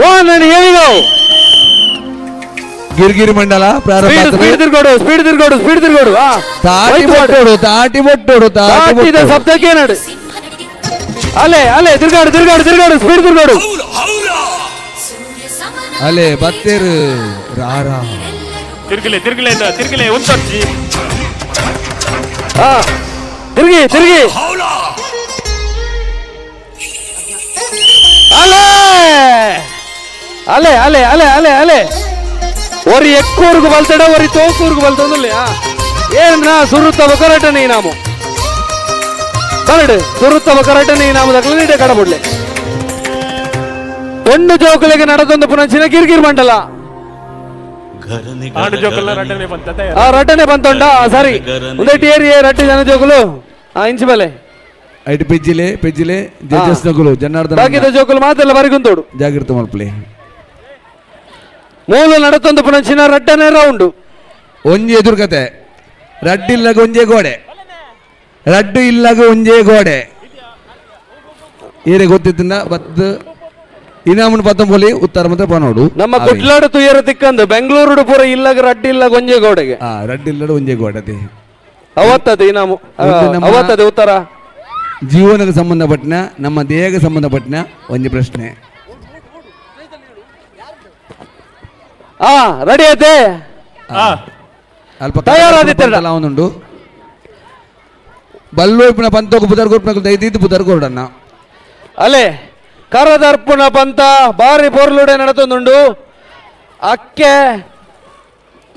1 and here we go. ಗಿರ್ಗಿರಿ Mandala ಪ್ರಾರಂಭ. ಸ್ಪೀಡ್ ತಿರ್ಗೋಡು, ಸ್ಪೀಡ್ ತಿರ್ಗೋಡು, ಸ್ಪೀಡ್ ತಿರ್ಗೋಡು. ತಾಟಿ ಬೊಟ್ಟೋಡು, ತಾಟಿ ಬೊಟ್ಟೋಡು, ತಾಟಿ ತಾಟಿದ ಶಬ್ದಕ್ಕೆ ನಡು. ಅಲೆ ಅಲೆ ತಿರ್ಗಾಡು ತಿರ್ಗಾಡು ತಿರ್ಗಾಡು, ಸ್ಪೀಡ್ ತಿರ್ಗಾಡು. ಅಲೆ ಬತ್ತೇರು ರಾರಾ. ತಿರ್ಗಲೆ ತಿರ್ಗಲೆ ತಿರ್ಗಲೆ ಉಂಟರ್ಜಿ. ತಿರುಗಿ ತಿರುಗಿ. ಅಲೆ ಅಲೆ ಅಲೆ ಅಲೆ ಅಲೆ ಅಲೆ. ಒರಿ ಎಕ್ಕೂರ್ಗು ಬಲ್ತಡ, ಒರಿ ತೋಕೂರ್ಗು ಬಲ್ತೊಂದುಲ್ಲೆ. ಏನ ಸುರುತ್ತ ಬಕರಟನೆ ನಾಮು ಬರಡು, ಸುರುತ್ತ ಬಕರಟನೆ ನಾಮು ದಕ್ಲ ಕಡಬುಡ್ಲೆ. ಒಂದು ಜೋಕುಲೆಗೆ ನಡೆದೊಂದು ಪುನಂಚಿನ ಗಿರ್ಗಿರ್ ಮಂಡಲ. ರಟ್ಟನೆ ಬಂತೊಂಡ ಸರಿ ಒಂದೆಟ್ಟು ಏರಿ ರಟ್ಟೆ ಜನ ಜೋಕುಲು ಇಂಚು ಬಲೆ ಐಟ್ ಪೆಜ್ಜಿಲೆ ಪೆಜ್ಜಿಲೆ ಜಡ್ಜಸ್ ನಗುಲು ಜನಾರ್ದನ ಬಾಕಿದ ಜೋಕುಲು ಮಾತೆಲ್ಲ ಬರಿಗುಂತೋಡು. ಜಾಗ್ರತೆ ಮಲ್ಪಲೆ. ಮೂಲ ನಡತೊಂದು ಪುನಂಚಿನ ರಡ್ಡನೆ ರೌಂಡು. ಒಂಜಿ ಎದುರುಕತೆ ರಡ್ಡು ಇಲ್ಲಾಗ ಒಂಜೇ ಗೋಡೆ, ರಡ್ಡು ಇಲ್ಲಾಗ ಒಂಜೇ ಗೋಡೆ. ಏರೆ ಗೊತ್ತಿತ್ತಿನ ಬತ್ತು ಇನಾಮನ್ ಪತ್ತಂಬೊಲಿ ಉತ್ತರ ಮಾತ್ರ ಪನೋಡು. ನಮ್ಮ ಕುಟ್ಲಾಡು ತುಯರ ತಿಕ್ಕಂದು ಬೆಂಗಳೂರು ಪೂರ ಇಲ್ಲಾಗ ರಡ್ಡು ಇಲ್ಲಾಗ ಒಂಜೇ ಗೋಡೆಗೆ. ರಡ್ಡು ಇಲ್ಲಡ ಒಂಜೇ ಗೋಡೆ ಅವತ್ತದೆ ಇನಾಮು, ಅವತ್ತದೆ ಉತ್ತರ. ಜೀವನಕ್ಕೆ ಸಂಬಂಧಪಟ್ಟಿನ ನಮ್ಮ ದೇಹಕ್ಕೆ ಸಂಬಂಧಪಟ್ಟಿನ ಒಂಜಿ ಪ್ರಶ್ನೆ. ರೆಡಿ ಐತೆ ಅಲ್ಪ ತಯಾರಾದಿತ್ತೆರಡ ಉಂಡು. ಬಲ್ಲೋಯ್ಪುನ ಪಂತೋಕು ಪುದರ್ ಕೊರ್ಪುನ ದೈದಿದ್ದು ಪುದರ್ ಕೊರಡನ್ನ. ಅಲೆ ಕರದರ್ಪುಣ ಪಂತ ಬಾರಿ ಪೊರ್ಲುಡೆ ನಡತೊಂದುಂಡು. ಅಕ್ಕೆ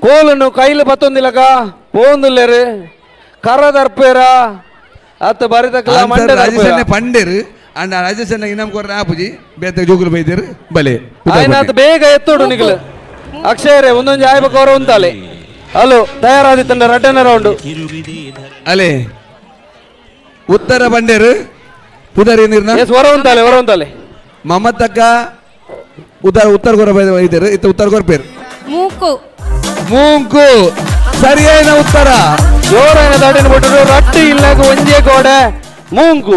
ಕೋಲನ್ನು ಕೈಲು ಬತ್ತೊಂದಿಲ್ಲಕ ಪೋಂದುಲ್ಲೇರು ಕರದರ್ಪೇರ ಅತ್ತ ಬಾರಿ ತಕ್ಕಲ ಮಂಡೆ ರಾಜೇಶ್ ಪಂಡೇರು ಅಂಡ ರಾಜೇಶ್ ಇನಾಮ್ ಕೊರ್ರ ಆಪುಜಿ ಬೇತೆ ಜೋಗುಲು ಬೈದೇರು ಬಲೆ ಆಯ್ನಾತ್ ಬೇಗ ಎತ್ತೋಡು ನಿಗಲು ಅಕ್ಷಯರೇ ಒಂದೊಂದು ಆಯ್ಬೇಕು ಅವರು ಉಂತಾಲೆ. Hello ತಯಾರಾದಿತ್ತಂಡ ರಡ್ಡನ round. ಅಲೆ ಉತ್ತರ ಬಂಡೇರು ಪುದರ್ ಏನಿರ್ನ ಹೊರ ಉಂತಾಲೆ, ಹೊರ ಉಂತಾಲೆ. ಮಮತಕ್ಕ ಉತ್ತರ ಉತ್ತರ ಗೊರ ಬೈದೇರು ಇತ್ತ ಉತ್ತರ ಕೊರ್ಪೇರು. ಮೂಕು ಮೂಂಕು ಸರಿಯಾದ ಉತ್ತರ. ಜೋರಾದ ದಾಟಿನ ಬಿಟ್ಟರು ರಟ್ಟಿ ಇಲ್ಲಾಗ ಒಂಜೇ ಗೋಡೆ ಮೂಂಕು.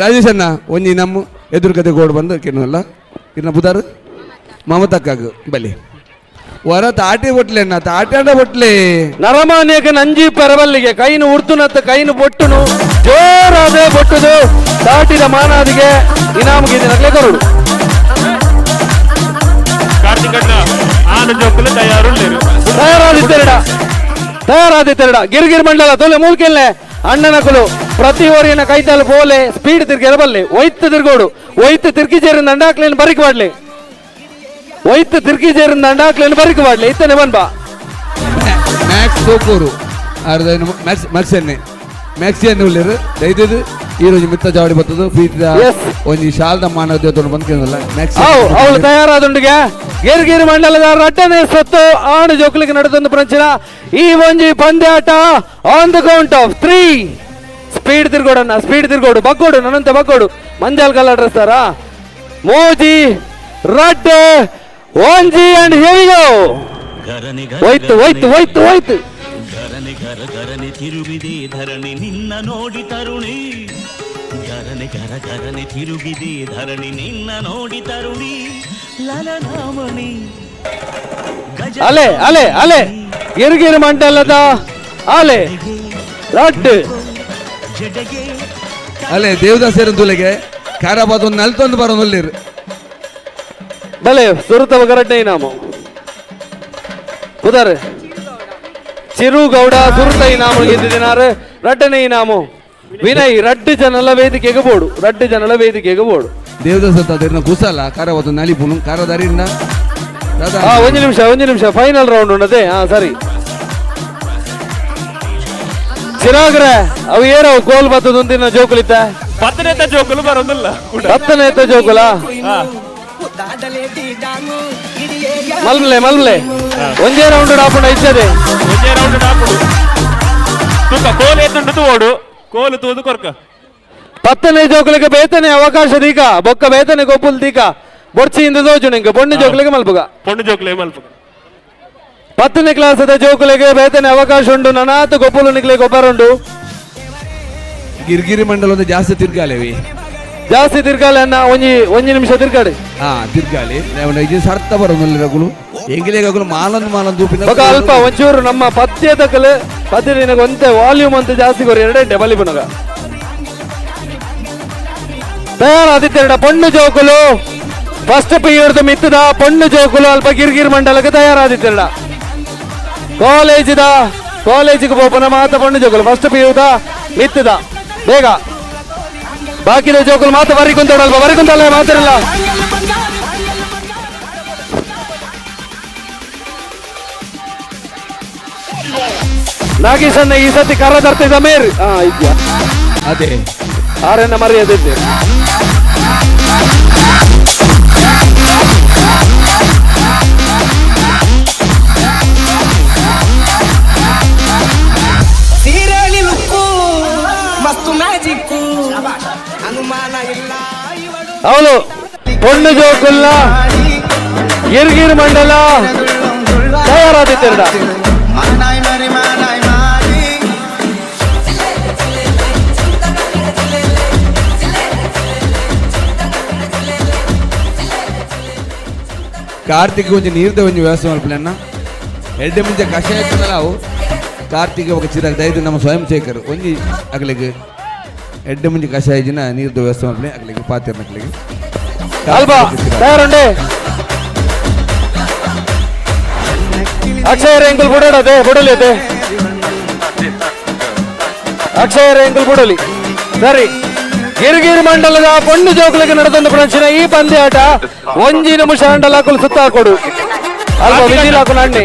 ರಾಜೇಶ್ ಅಣ್ಣ ಒಂಜಿ ನಮ್ಮ ಎದುರು ಕತೆ ಗೋಡ್ ಬಂದು ಕೆನ್ನಲ್ಲ ಇನ್ನ ಪುದಾರು ಮಮತಕ್ಕಾಗ ಬಲಿ ವರ ತಾಟಿ ಬೊಟ್ಲೆ ಅಣ್ಣ ತಾಟಿ ಅಣ್ಣ ಬೊಟ್ಲೆ. ನರಮಾನ್ಯಕ್ಕೆ ನಂಜಿ ಪೆರಬಲ್ಲಿಗೆ ಕೈನು ಉರ್ತುನತ್ತ ಕೈನು ಬೊಟ್ಟುನು ಜೋರಾದ ಬೊಟ್ಟುದು ತಾಟಿದ ಮಾನಾದಿಗೆ ಇನಾಮಿಗೆ ನಕ್ಲೆ ಕೊರಡು. ತಯಾರಾದಿತ್ತೆರಡ ತಯಾರಾದಿತ್ತೆರಡ ಗಿರ್ಗಿರ್ ಮಂಡಲ ತೊಲೆ ಮೂಲ್ಕೆಲ್ಲೆ ಅಣ್ಣನಕುಲು ಪ್ರತಿ ಓರಿನ ಕೈತಾಲು ಪೋಲೆ ಸ್ಪೀಡ್ ತಿರ್ಗಿ ಬಲ್ಲೆ ಒಯ್ತು ತಿರ್ಗೋಡು ಒಯ್ತು ತಿರ್ಗಿ ചേരുന്ന ಅಂಡಾಕ್ಲೇನು ಬರಿಕ್ ಮಾಡ್ಲಿ ಒಯ್ತು ತಿರ್ಗಿ ചേരുന്ന ಅಂಡಾಕ್ಲೇನು ಬರಿಕ್ ಮಾಡ್ಲಿ ಇತ್ತನೆ ಬನ್ಬಾ. ಮ್ಯಾಕ್ಸ್ ಸೋಕೂರು ಮ್ಯಾಕ್ಸ್ ಮ್ಯಾಕ್ಸ್ ಎನ್ನೆ ಮ್ಯಾಕ್ಸ್ ಎನ್ನೆ ಉಳ್ಳೇರು ದಯದಿದ್ದು ಈ ರೋಜು ಮಿತ್ತ ಜಾವಡಿ ಬರ್ತದೆ ಪ್ರೀತಿದ ಒಂಜಿ ಶಾಲ್ದ ಮಾನವ ದೇವತೋಡು ಬಂದ್ಕಿನಲ್ಲ ಮ್ಯಾಕ್ಸ್. ಅವಳು ತಯಾರಾದುಂಡಿಗೆ ಗಿರ್ಗಿರಿ ಮಂಡಲದ ರಡ್ಡನೆ ಸತ್ತು ಆಣು ಜೋಕುಲಿಗೆ ನಡೆದೊಂದು ಪ್ರಂಚಿನ ಈ ಒಂಜಿ ಪಂದ್ಯಾಟ on the count of 3. Speed ತಿರ್ಗೋಡಣ್ಣ speed ತಿರ್ಗೋಡು ಬಗ್ಗೋಡು ನನ್ನಂತೆ ಬಗ್ಗೋಡು ಮಂಜಾಲ್ ಕಲರ್ ಡ್ರೆಸ್ ಮೋಜಿ ರಡ್ಡೆ ಒಂಜಿ ಅಂಡ್ ಹೇವಿಗೋ. ಹೋಯ್ತು ಹೋಯ್ತು ಹೋಯ್ತು ಹೋಯ್ತು. ಗರನೆ ಗರ ಗರನೆ ತಿರುಗಿದೆ ಧರಣಿ ನಿನ್ನ ನೋಡಿ ತರುಣಿ, ಗರನೆ ಗರ ಗರನೆ ತಿರುಗಿದೆ ಧರಣಿ ನಿನ್ನ ನೋಡಿ ತರುಣಿ ಲಲನಾಮಣಿ. ಅಲೆ ಅಲೆ ಅಲೆ ಗಿರ್ಗಿರಿ ಮಂಡಲದ ಅಲೆ ರಡ್ಡು ಅಲೆ ದೇವದಾಸರ ತುಲೆಗೆ ಖಾರಾಬಾದ್ ಒಂದು ನಲ್ತೊಂದು ಬರೋದು ಬಲೆ ಸುರುತವ ಕರಡ್ನೆ ಇನಾಮು ಉದರ್ ಚಿರುಗೌಡ ಸುರುತ ಇನಾಮು ಗೆದ್ದಿದ್ದಾರೆ. ರಡ್ಡನೆ ಇನಾಮು ವಿನಯ್ ರಡ್ಡು ಜನಲ ವೇದಿಕೆಗೆ ಬೋಡು, ರಡ್ಡು ಜನಲ ವೇದಿಕೆಗೆ ಬೋಡು. ದೇವದಾಸ ತದಿರ್ನ ಕುಸಲ ಖಾರಾಬಾದ್ ನಲಿಪುನು ಖಾರದಾರಿನ. ಒಂದು ನಿಮಿಷ ಒಂದು ನಿಮಿಷ ಫೈನಲ್ ರೌಂಡ್ ಉಂಡದೆ. ಹಾ ಸರಿ ಚಿರಾಗ್ರೆ ಅವು ಏರವು ಕೋಲ್ ಬತ್ತದೊಂದಿನ ಜೋಕುಲಿತ್ತ ಪತ್ತನೇತ ಜೋಕುಲು ಬರೋದಿಲ್ಲ ಪತ್ತನೇತ ಜೋಕುಲ ಮಲ್ಮಲೆ ಮಲ್ಮಲೆ ಒಂದೇ ರೌಂಡ್ ಡಾಪುಂಡ ಇಚ್ಚದೆ ಒಂದೇ ರೌಂಡ್ ಡಾಪುಂಡು ತುಕ ಕೋಲ್ ಎತ್ತುಂಡು ತೂಡು ಕೋಲು ತೂದು ಕೊರ್ಕ ಪತ್ತನೇ ಜೋಕುಲಿಗೆ ಬೇತನೆ ಅವಕಾಶ ದೀಕ ಬೊಕ್ಕ ಬೇತನೆ ಗೊಪ್ಪುಲ್ ದೀಕ ಬೊರ್ಚಿ ಇಂದ ದೋಜು ನಿಂಗೆ ಬೊಣ್ಣು ಜೋಕುಲಿಗೆ ಮಲ್ಪುಗ ಪೊಣ್ಣು ಜೋಕುಲೆ ಮಲ್ಪುಗ. 10ನೇ ಕ್ಲಾಸ್ ಜೋಕುಲೆಗೆ ಬೇತನೆ ಅವಕಾಶ ಉಂಡು ನನಾತ ಗೊಬ್ಬಲು ನಿಕ್ಲೆ ಗೊಬ್ಬರ ಉಂಡು. ಗಿರ್ಗಿರಿ ಮಂಡಲ ಒಂದು ಜಾಸ್ತಿ ತಿರ್ಗಾಲೇವಿ. ಜಾಸ್ತಿ ತಿರ್ಗಾಲೆ ಅನ್ನ ಒಂಜಿ ಒಂಜಿ ನಿಮಿಷ ತಿರ್ಗಾಡಿ. ಹಾ ತಿರ್ಗಾಲಿ ಇದು ಸರ್ತ ಬರೋದಿಲ್ಲ ರಗುಲು ಎಂಗಿಲೆ ಗಗುಲು ಮಾಲಂದು ಮಾಲಂದು ಬೊಕ ಅಲ್ಪ ಒಂಚೂರು ನಮ್ಮ ಪದ್ಯದ ಕಲೆ ಪದ್ಯ ದಿನಕ್ಕೆ ಒಂತೆ ವಾಲ್ಯೂಮ್ ಅಂತ ಜಾಸ್ತಿ ಕೊರಿ ಎರಡೆಂಟೆ ಬಲಿ ಪುನಗ ತಯಾರಾದಿತ್ತೆರಡ ಪೊಣ್ಣು ಜೋಕುಲು ಫಸ್ಟ್ ಪಿಯರ್ದು ಮಿತ್ತದ ಪೊಣ್ಣು ಜೋಕುಲು ಅಲ್ಪ ಗಿರ್ಗಿರ್ ಮಂಡಲಕ್ಕೆ ತಯಾರಾದಿತ್ತೆರಡ ಕಾಲೇಜಿದ ಕಾಲೇಜಿಗೆ ಪೋಪನ ಮಾತ ಪೊಣ್ಣು ಜೋಕುಲು ಫಸ್ಟ್ ಪಿಯುದ ಮಿತ್ತದ ಬೇಗ ಬಾಕಿದ ಜೋಕುಲು ಮಾತ ಬರಿ ಕುಂತೋಡಲ್ಪ ಬರಿ ಕುಂತಲ್ಲ ಮಾತಿರಲ್ಲ. ನಾಗೇಶನ್ನ ಈ ಸತಿ ಕರ ತರ್ತಿದ್ದ ಮೇರ್ ಇದ್ಯಾ ಅದೇ ಆರನ್ನ ಮರ್ಯಾದೆ ಸೀರೆಯಲ್ಲಿ ಲುಕ್ಕು ಮಸ್ತು ಮ್ಯಾಜಿಕ್ಕು ಅನುಮಾನ ಇಲ್ಲ. ಅವಳು ಪೊಣ್ಣು ಜೋಕುಲ್ಲ ಗಿರ್ಗಿರ್ ಮಂಡಲ ತಯಾರಾದಿತ್ತೆರಡ. ಕಾರ್ತಿಕ್ ಒಂಜಿ ನೀರ್ದ ಒಂಜಿ ವ್ಯವಸ್ಥೆ ಮಲ್ಪಲೆನ್ನ ಎಡ್ಡೆ ಮುಂಚೆ ಕಷಾಯ ಅವು ಕಾರ್ತಿಕ್ ఒక ಚಿರಾಗ್ ದಯದು ನಮ್ಮ ಸ್ವಯಂ ಸೇವಕರು ಒಂಜಿ ಅಗಲಿಗೆ ಎಡ್ಡೆ ಮುಂಚೆ ಕಷಾಯ ಜಿನ ನೀರ್ದ ವ್ಯವಸ್ಥೆ ಮಲ್ಪಲೆ ಅಗಲಿಗೆ ಪಾತಿರ್ನಕ್ಲಿಗೆ ಅಲ್ಬಾ ತಯಾರುಂಡೆ ಅಕ್ಷಯ ರೇಂಗುಲ್ ಬುಡೋಡದೆ ಬುಡಲಿ ಅದೇ ಅಕ್ಷಯ ರೇಂಗುಲ್ ಬುಡಲಿ. ಸರಿ ಗಿರ್ಗಿರ್ ಮಂಡಲದ ಪೊಣ್ಣು ಜೋಕುಲಿಗೆ ನಡೆದಂದು ಪ್ರದರ್ಶನ ಈ ಪಂದ್ಯಾಟ ಒಂಜಿ ನಿಮಿಷ ಅಂಡಲ ಹಾಕಲು ಸುತ್ತ ಹಾಕೊಡು ಅಲ್ವಾ ವಿಜಿಲ್ ಹಾಕು ನಣ್ಣೆ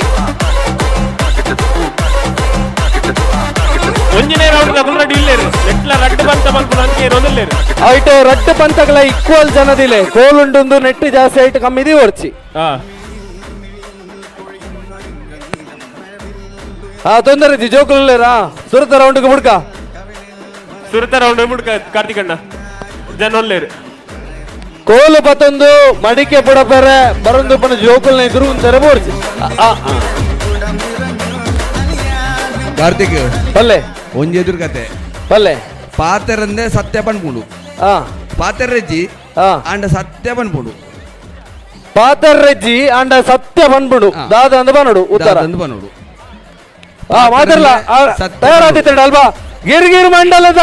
ಒಂಜಿನೇ ರೌಂಡ್ ದಕುಲು ರೆಡಿ ಇಲ್ಲೇರು ನೆಟ್ಲ ರಡ್ಡು ಪಂತ ಮಲ್ಪುನ ಅಂಕೆ ಇರೋದಿಲ್ಲೇರು ಐಟ್ ರಡ್ಡು ಪಂತಗಳ ಈಕ್ವಲ್ ಜನದಿಲೆ ಕೋಲುಂಡುಂದು ನೆಟ್ಟು ಜಾಸ್ತಿ ಐಟ್ ಕಮ್ಮಿದಿ ಒರ್ಚಿ. ಆ ತೊಂದರೆ ಇಜ್ಜಿ ಜೋಕುಲು ಸುರತ ರೌಂಡ್ಗೆ ಬುಡ್ಕ ಸುರತ ರೌಂಡ್ ಬುಡ್ಕ ಕಾರ್ತಿಕಣ್ಣ ಜನ ಒಲ್ಲೇರು ಕೋಲು ಪತ್ತೊಂದು ಮಡಿಕೆ ಪುಡಪೆರೆ ಬರೊಂದು ಪನ ಜೋಕುಲ್ನ ಎದುರು ಒಂಥರ ಬೋರ್ಚಿ. ಕಾರ್ತಿಕ್ ಪಲ್ಲೆ ಒಂಜಿ ಎದುರು ಕತೆ ಪಲ್ಲೆ ಪಾತೆರಂದೆ ಸತ್ಯ ಪನ್ಪುಂಡು ಪಾತೆರ್ರೆಜ್ಜಿ ಆಂಡ ಸತ್ಯ ಪನ್ಪುಂಡು ಪಾತೆರ್ರೆಜ್ಜಿ ಆಂಡ ಸತ್ಯ ಪನ್ಪುಂಡು ದಾದ ಅಂದ ಬನ್ನೋಡು ಉತ್ತರ ಅಂದ ಬನ್ನೋಡು. ಮಾತಿರಲ್ಲ ತಯಾರಾದಿತ್ತೆರಡು ಅಲ್ವಾ ಗಿರ್ಗಿರ್ ಮಂಡಲದ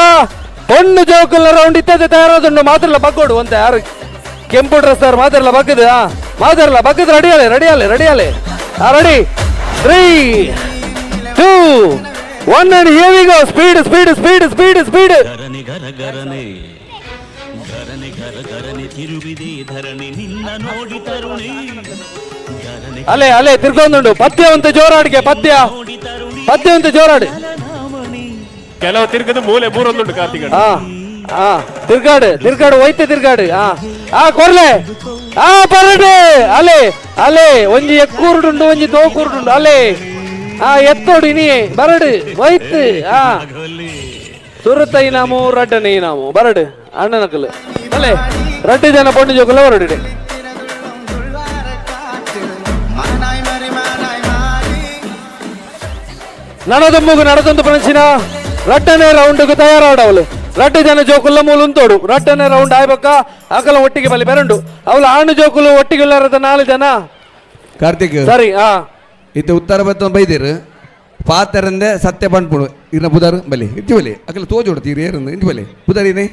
ಪೊಣ್ಣು ಜೋಕುಲ ರೌಂಡ್ ಇತ್ತದೆ ತಯಾರಾದುಂಡು ಮಾತ್ರಲ್ಲ ಬಗ್ಗೋಡು ಅಂತ ಯಾರು ಕೆಂಪು ಡ್ರೆಸ್ ಅವ್ರು ಮಾತಿರಲ್ಲ ಬಗ್ಗದ ಮಾತಿರಲ್ಲ ಬಗ್ಗದ ರೆಡಿ ಅಲೆ ರೆಡಿ ಅಲೆ ರೆಡಿ ಅಲೆ ready 3 2 1 and here we go. Speed speed speed speed speed. ಗರನೆ ಗರ ಗರನೆ ಗರನೆ ಗರ ಗರನೆ ತಿರುಗಿದೆ ಧರಣಿ ನಿನ್ನ ನೋಡಿ ತರುಣಿ ಗರನೆ ಅಲೆ ಅಲೆ ತಿರ್ಗೊಂದುಂಡು ಪದ್ಯ ಅಂತ ಜೋರಾಡಿಗೆ ಪದ್ಯ ಪದ್ಯ ಅಂತ ಜೋರಾಡಿ. ಕೆಲವು ತಿರ್ಗದು ಮೂಲೆ ಬೂರೊಂದುಂಡು ಕಾರ್ತಿಕ. ತಿರ್ಗಾಡು ತಿರ್ಗಾಡು ಒಯ್ತೆ ತಿರ್ಗಾಡು. ಆ ಕೊರ್ಲೆ ಆ ಪರಡೆ ಅಲೆ ಅಲೆ ಒಂಜಿ ಎಕ್ಕೂರುಡುಂಡು ಒಂಜಿ ದೋಕೂರುಡುಂಡು ಅಲೆ ಆ ಎತ್ತೋಡು ಇನಿ ಬರಡು ಒಯ್ತು. ಆ ಸುರತ ಇನಾಮು ರಡ್ಡನೆ ಇನಾಮು ಬರಡು ಅಣ್ಣನಕಲು ಅಲೆ ರಡ್ಡು ಜನ ಪೊಣ್ಣು ಜೋಕುಲ ಬರಡು. ನನದೊಮ್ಮಗು ನಡೆದೊಂದು ಪಣಸಿನ ರಡ್ಡನೆ ರೌಂಡ್ಗೆ ತಯಾರಾಡವಳು ರಡ್ಡು ಜನ ಜೋಕುಲ್ಲ ಮೂಲುಂತೋಡು ರಡ್ಡನೆ ರೌಂಡ್ ಆಯ್ಬಕ್ಕ ಅಕಲ ಒಟ್ಟಿಗೆ ಬಲಿ ಬೆರಂಡು ಅವಳು ಆಣು ಜೋಕುಲು ಒಟ್ಟಿಗೆ ಇಲ್ಲಾರದ 4 ಜನ. ಕಾರ್ತಿಕ್ ಸರಿ ಇತ್ತ ಉತ್ತರ ಬತ್ತ ಬೈದಿರು ಪಾತೆರಂದೆ ಸತ್ಯ ಪನ್ಪುಡು ಇರ್ನ ಪುದಾರು ಬಲಿ ಇತ್ತಿ ಬಲಿ ಅಕಲ ತೋಜೋಡು ತೀರು ಏರಂದು ಇಂತಿ ಬಲಿ ಪುದಾರಿನೇ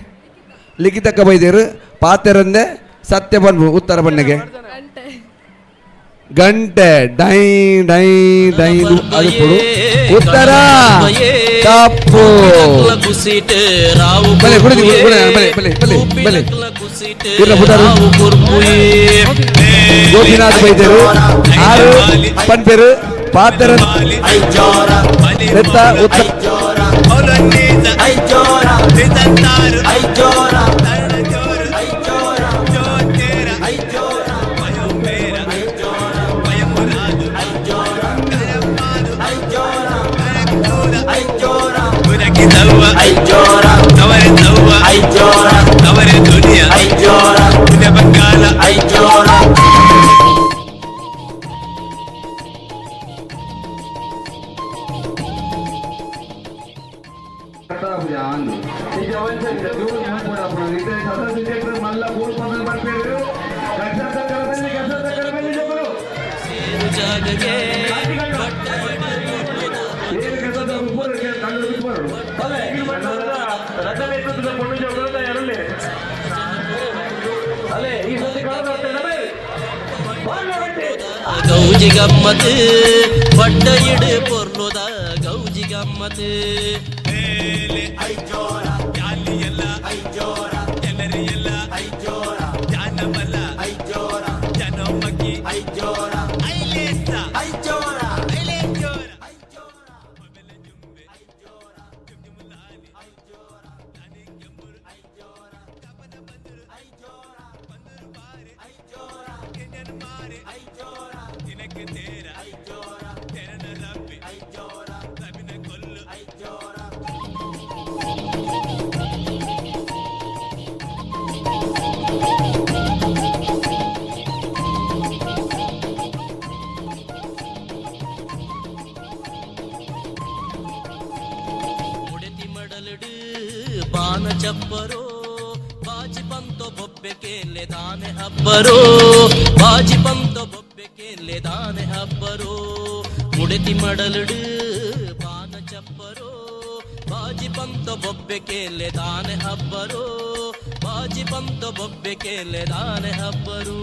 ಲಿಖಿತಕ್ಕ ಬೈದಿರು ಪಾತೆರಂದೆ ಸತ್ಯ ಪನ್ಪುಡು ಉತ್ತರ ಬಣ್ಣಗೆ ಗಂಟೆ ಡೈ ಡೈ ಡೈ ಅದು ಉತ್ತರ ತಪ್ಪು. ಬಲೆ ಬಲೆ ಬಲೆ ಬಲೆ ಬಲೆ ಬಲೆ ಗೋಪಿನಾಥ್ ಬೈದರು 6 ಪನ್ಪೇರು ಪಾತ್ರ ಉತ್ತರ ಬೆಳಗ್ಗೆ. ಗೌಜಿ ಗಮ್ಮತ್ ಪಡ್ಡ ಇಡು ಪೊರ್ಲುದ ಗೌಜಿ ಗಮ್ಮತ್. ಮುಡೆತಿ ಮಡಲಡು ಬಾನ ಚಪ್ಪರೋ ಬಾಜಿ ಪಂತೋ ಬೊಬ್ಬೆ ಕೇಲೆ ದಾನೆ ಹಬ್ಬರೋ ಬಾಜಿ ಪಂತೋ ಬೊಬ್ಬೆ ಕೇಲೆ ದಾನೆ ಹಬ್ಬರೋ. ಮುಡೆತಿ ಮಡಲಡು ಬಾನ ಚಪ್ಪರೋ ಬಾಜಿ ಪಂತೋ ಬೊಬ್ಬೆ ಕೇಲೆ ದಾನೆ ಹಬ್ಬರೋ ಬಾಜಿ ಪಂತೋ ಬೊಬ್ಬೆ ಕೇಲೆ ದಾನೆ ಹಬ್ಬರೋ.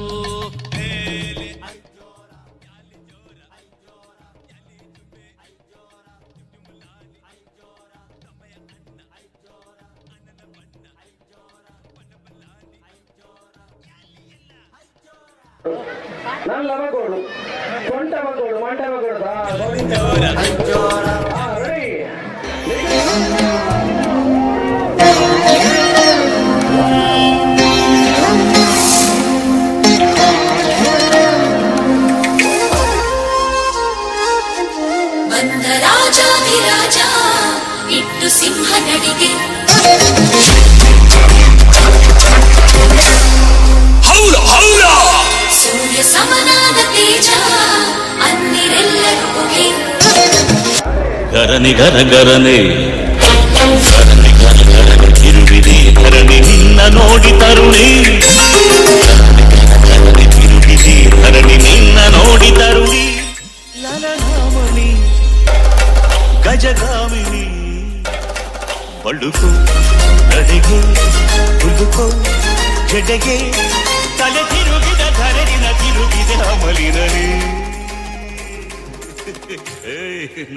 ನನ್ನ ಮಗೋಡು ಸೊಂಟ ಮಗೋಡು ಮಂಟ ಮಗೋಡು. ರೆಡಿ. ಬಂದ ರಾಜಾಧಿರಾಜ ಇಟ್ಟು ಸಿಂಹ ನಡಿಗೆ. ಸೂರ್ಯ ಸಮನಾದ ತೇಜ ಅನ್ನಿರೆಲ್ಲರೂ ಹೊಗೆ. ಗರನೆ ಗರ ಗರನೆ ಗರನೆ ಗರ ಗರನೆ ತಿರುಗಿದೆ ಧರಣಿ ನಿನ್ನ ನೋಡಿ ತರುಣಿ. ಗರನೆ ಗರ ಗರನೆ ತಿರುಗಿದೆ ಧರಣಿ ನಿನ್ನ ನೋಡಿ ತರುಣಿ. ಲಲನಾಮಣಿ ಗಜಗಾಮಿನಿ ಬಳುಕು ನಡೆಗೆ ಹುಲುಕೋ ಜಡೆಗೆ ತಲೆ ತಿರುಗಿದ ಧರಣಿನ ತಿರುಗಿದೆ ಅಮಲಿನಲಿ.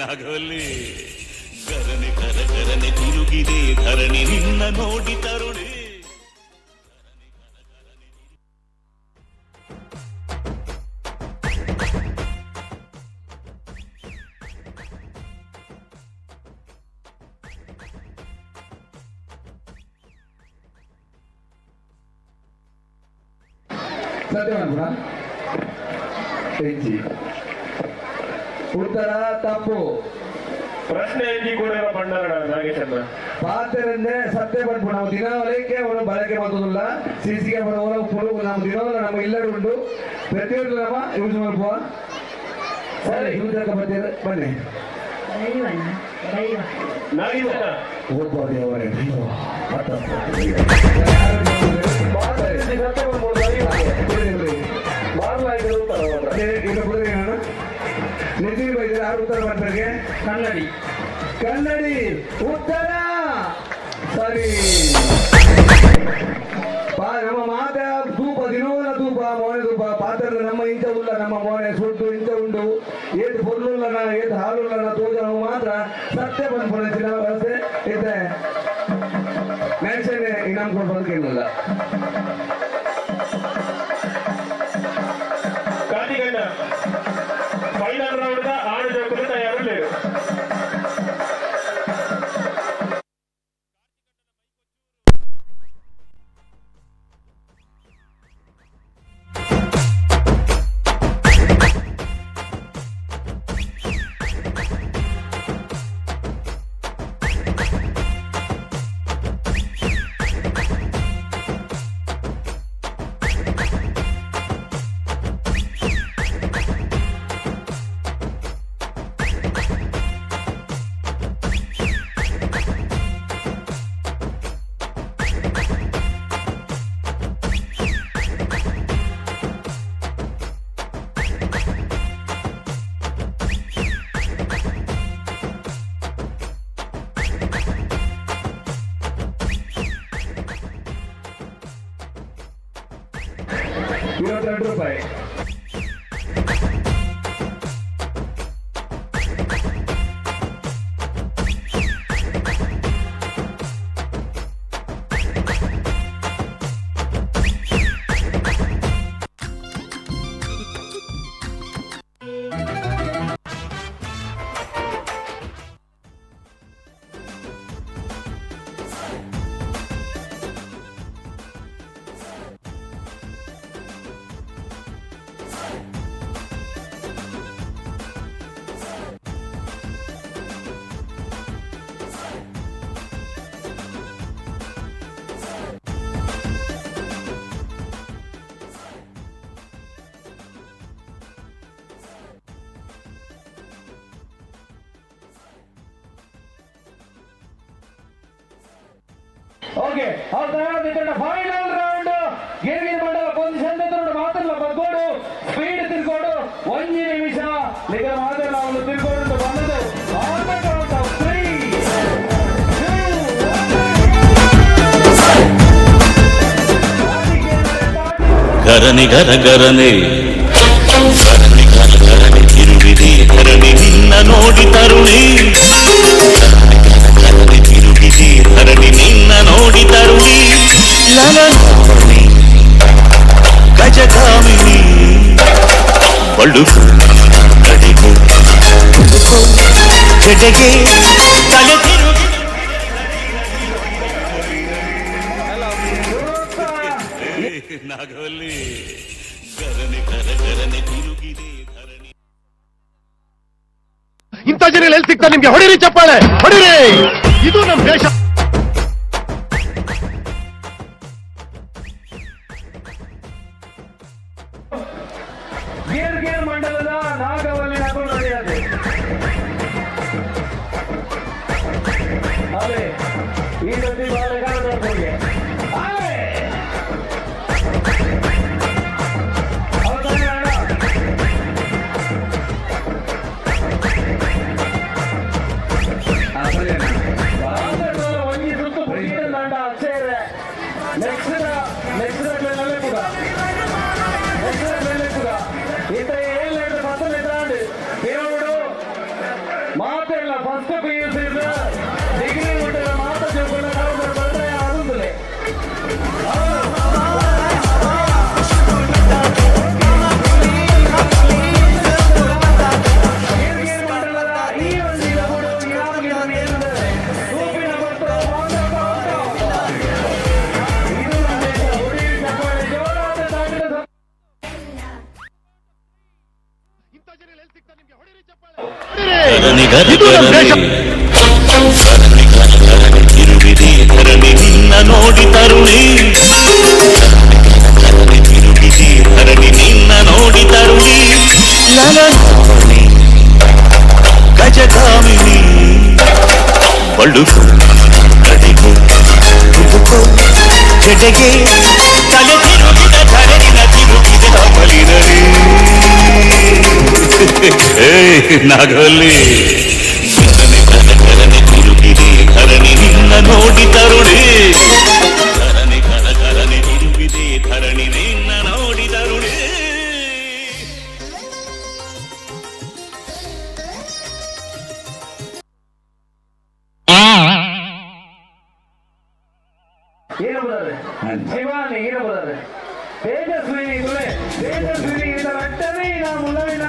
ನಾಗವಲ್ಲಿ ಗರನೆ ಗರ ಗರನೆ ತಿರುಗಿದೆ ಧರಣಿ ನಿನ್ನ ನೋಡಿ ತರುಣಿ. ಸತ್ಯ ಹೆಜ್ಜಿ ಉತ್ತರ ತಪ್ಪು. ಪ್ರಶ್ನೆ ಎಂಜಿ ಕೂಡ ಪಂಡರಣ ನಾಗೇಶಣ್ಣ. ಪಾತ್ರೆಂದ್ರೆ ಸತ್ಯ ಪನ್ಪು ನಾವು ದಿನಾವಲಕ್ಕೆ ಅವನು ಬಳಕೆ ಮಾಡ್ತದಲ್ಲ ಸಿಸಿ ಕ್ಯಾಮರಾ ಪುರು ನಾವು ದಿನವಲ್ಲ ನಮ್ಮ ಇಲ್ಲಡೆ ಉಂಟು ಪ್ರತಿಯೊಂದು ನಮ್ಮ ಯೂಸ್ ಮಲ್ಪುವ. ಸರಿ, ಯೂಸ್ ಬರ್ತೀರ ಬನ್ನಿ. ನಾಗೇಶಣ್ಣ ಒಬ್ಬ ದೇವರೇ ನಿಧಿ ಬೈದ್ರೆ ಯಾರು ಉತ್ತರ ಮಾಡ್ತಾರೆ? ಕನ್ನಡಿ. ಕನ್ನಡಿ ಉತ್ತರ ಸರಿ. ನಮ್ಮ ಮಾತ ತೂಪ ದಿನೋಲ ತೂಪ ಮೋನೆ ತೂಪ ಪಾತ್ರ ನಮ್ಮ ಇಂಚ ಉಲ್ಲ ನಮ್ಮ ಮೋನೆ ಸುಟ್ಟು ಇಂಚ ಉಂಡು ಏತ್ ಪೊರ್ಲುಲ್ಲನ ಏತ್ ಹಾಲುಲ್ಲನ ತೋಜ ನಾವು ಮಾತ್ರ ಸತ್ಯ ಬಂದ್ಪುನ ವ್ಯವಸ್ಥೆ ಇತ್ತೆ ಮೆನ್ಷನ್ ಇನಾಮ್ ಕೊಡ್ಬೋದು ಕೇಳಲ್ಲ. ಕಾಟಿಗಣ್ಣ ಫೈನಲ್ ರೌಂಡ್ ಆರು ಜೋಕುಲು ತಯಾರುಲ್ಲೇರು. 22 ರೂಪಾಯಿ. Okay, final round. ಗಿರ್ಗಿರ್ ಮಂಡಲ ಪೊಸಿಷನ್ ಮಾತ್ರ ಬಗ್ಗೋಡು, ಸ್ಪೀಡ್ ತಿರ್ಗೋಡು. 1 ನಿಮಿಷ ನಿಗಮ ಮಾತ್ರ ಒಂದು ತಿರ್ಗೋಡು ಬಂದದ್ದು. On the count of 3, 2, 1. ಗರನೆ ಗರ ಗರನೆ ಗರನೆ ಗರ ಗರನೆ ತಿರುಗಿದೆ ಧರಣಿ ನಿನ್ನ ನೋಡಿ ತರುಣಿ. ಗರನೆ ಗರ ಗರನೆ ತಿರುಗಿದೆ ಧರಣಿ ನಿನ್ನ ನೋಡಿ ತರುಣಿ. ಲಲನಾಮಣಿ ಗಜಗಾಮಿನಿ ಬಳುಕು ಕಡೆಗೆ ಜಡೆಗೆ ತಲೆ ತಿರುಗಿ. ನಾಗವಲ್ಲಿ ಗರನೆ ಗರ ಗರನೆ ತಿರುಗಿದೆ ಧರಣಿ. ಇಂಥ ಜನಗಳು ಎಲ್ಲಿ ಸಿಗ್ತಾರೆ ನಿಮ್ಗೆ? ಹೊಡಿರಿ ಚಪ್ಪಾಳೆ, ಹೊಡಿರಿ. ಇದು ನಮ್ಮ ದೇಶ. ಗೇರ್ ಗೇರ್ ಮಂಡಲದ ನಾಗವಲ್ಲಿ ನಡೆಯೋದು. ಅದೇ ಈ ಸತಿ ಬಾಳೆಗಾರರಿಗೆ ಮಾತೆಲ್ಲ ಫಸ್ಟ್ PUC degree ಮುಟ್ಟಿದ ಮಾತ ಜೋಕುನ ಬಂದ್ರೆ ಆಗುದಿಲ್ಲ. ಗರನೆ ಗರ ಗರನೆ ಗರನೆ ಗರ ಗರನೆ ತಿರುಗಿದೆ ಧರಣಿ ನಿನ್ನ ನೋಡಿ ತರುಣಿ. ಗರನೆ ಗರ ಗರನೆ ತಿರುಗಿದೆ ಧರಣಿ ನಿನ್ನ ನೋಡಿ ತರುಣಿ. ಲಲನಾಮಣಿ ಗಜಗಾಮಿನಿ ಬಳುಕು ಕಡೆಗೆ ಹುಡುಕು ಜಡೆಗೆ ತಲೆ ತಿರುಗಿದ ಧರಣಿನ ತಿರುಗಿದೆ ಕಮಲಿನರಿ. ನಾಗವಲ್ಲಿ ಗರನೆ ಗರ ಗರನೆ ತಿರುಗಿದೆ ಧರಣಿ ನಿನ್ನ ನೋಡಿ ತರುಣಿ. ಗರನೆ ಗರ ಗರನೆ ತಿರುಗಿದೆ ಧರಣಿ ನಿನ್ನ ನೋಡಿ ತರುಣಿ. ಏನು ಬರೋದು ಶಿವಾನಿ, ಏನು ಬರೋದು ತೇಜಸ್ವಿನಿ, ತೇಜಸ್ವಿನಿ ಇದರ ಮುಲ್ಲವಿನ.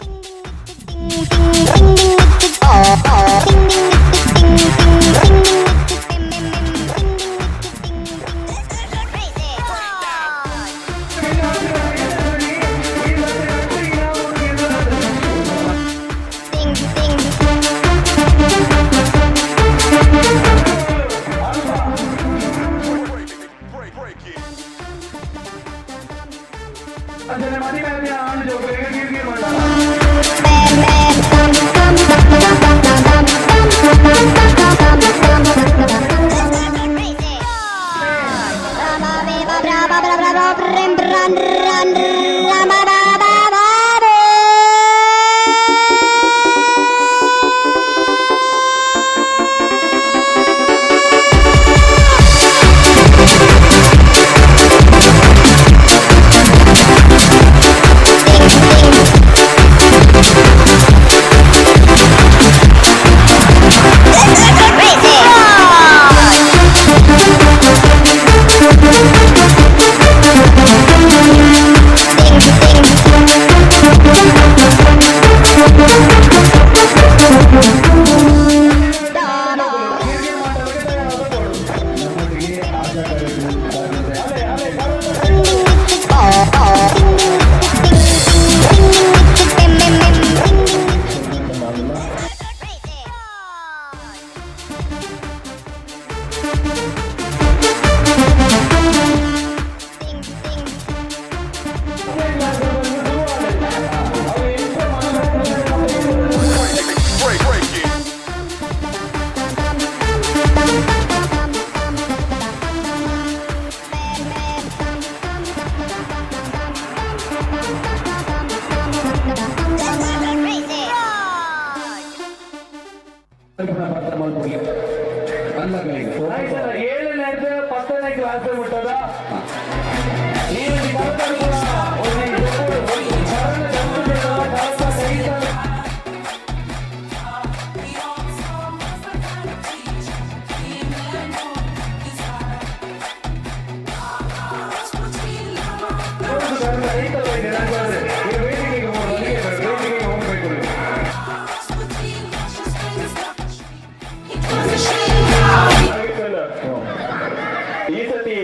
ಈ ಸತಿ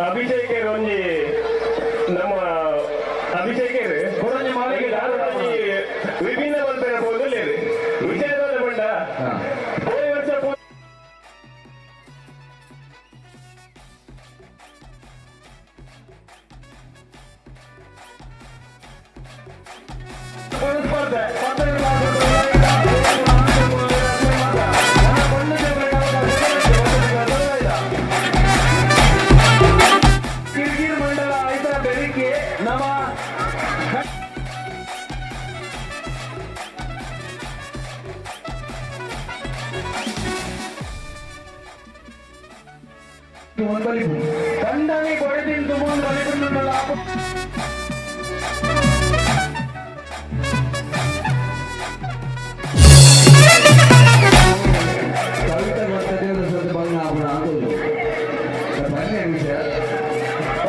ಅಭಿಷೇಕ ಒಂಜಿ ನಮ್ಮ ಅಭಿಷೇಕ ವಿಭಿನ್ನ ಮಲ್ಪೆರ ಪೋದುಲ್ಲೇರು ವಿಷಯದ ಬಂಡ ಪೋಯಿ ವರ್ಷ ಕಿರ್ಕಿರ್ ಮಂಡಲ ಆಯ್ತಾ ಬೆಳಿಗ್ಗೆ ನಮ್ಮ ತಂಡನೆ ಕೊಡೆದಿನ ತುಮೊಂದು ಬಲಿಪು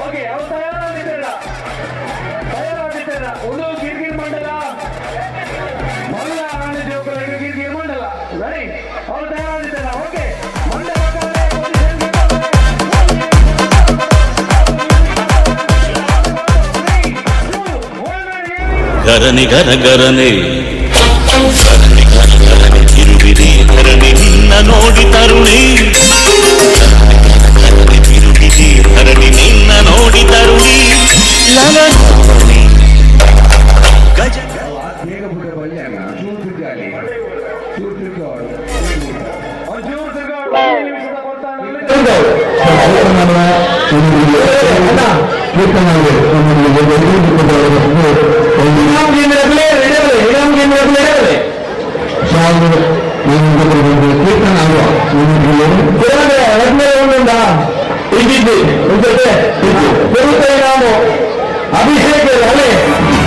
ಓಕೆ ಅವ್ರು ತಯಾರಾಗಿದ್ದಾರ ತಯಾರಾಗಿದ್ದಾರ ಒಂದು ಗಿರ್ಗಿರ್ ಮಂಡಲ ಮಲ್ಲ ಆಣೆ ಜೋಕುಲೈಗ್ ಗಿರ್ಗಿರ್ ಮಂಡಲ ರೆಡಿ ಅವ್ರು ತಯಾರಾಗಿದ್ದಾರ ಓಕೆ ಮಂಡಲ. ಗರನೆ ಗರ ಗರನೆ ಗರನೆ ಗರ ಗರನೆ ತಿರುಗಿದೆ ಧರಣಿ ನಿನ್ನ ನೋಡಿ ತರುಣಿ. ಗರನೆ ಗರ ಗರನೆ ತಿರುಗಿದೆ ಧರಣಿ ನಿನ್ನ ನೋಡಿ ತರುಣಿ. ಲಲನಾಮಣಿ ಗಜ. ಅಭಿಷೇಕ್ ಅಲೆ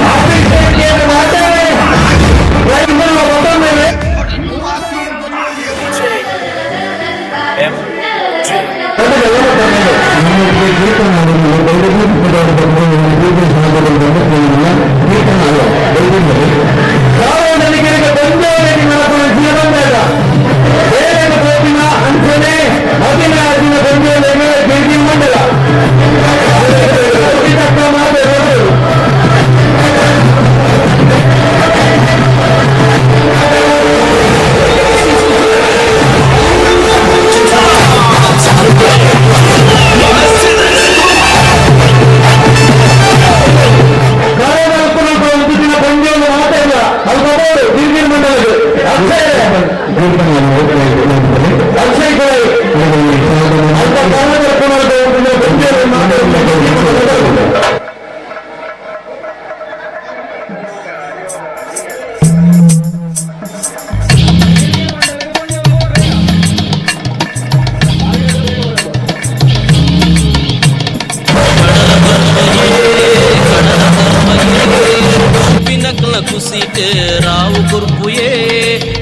ಅಭಿಷೇಕ್ ಮಾತಾಡಿ. ನಕಲ ಕುಸಿಟ್ ರಾವು ಕುರ್ಪುಯೇ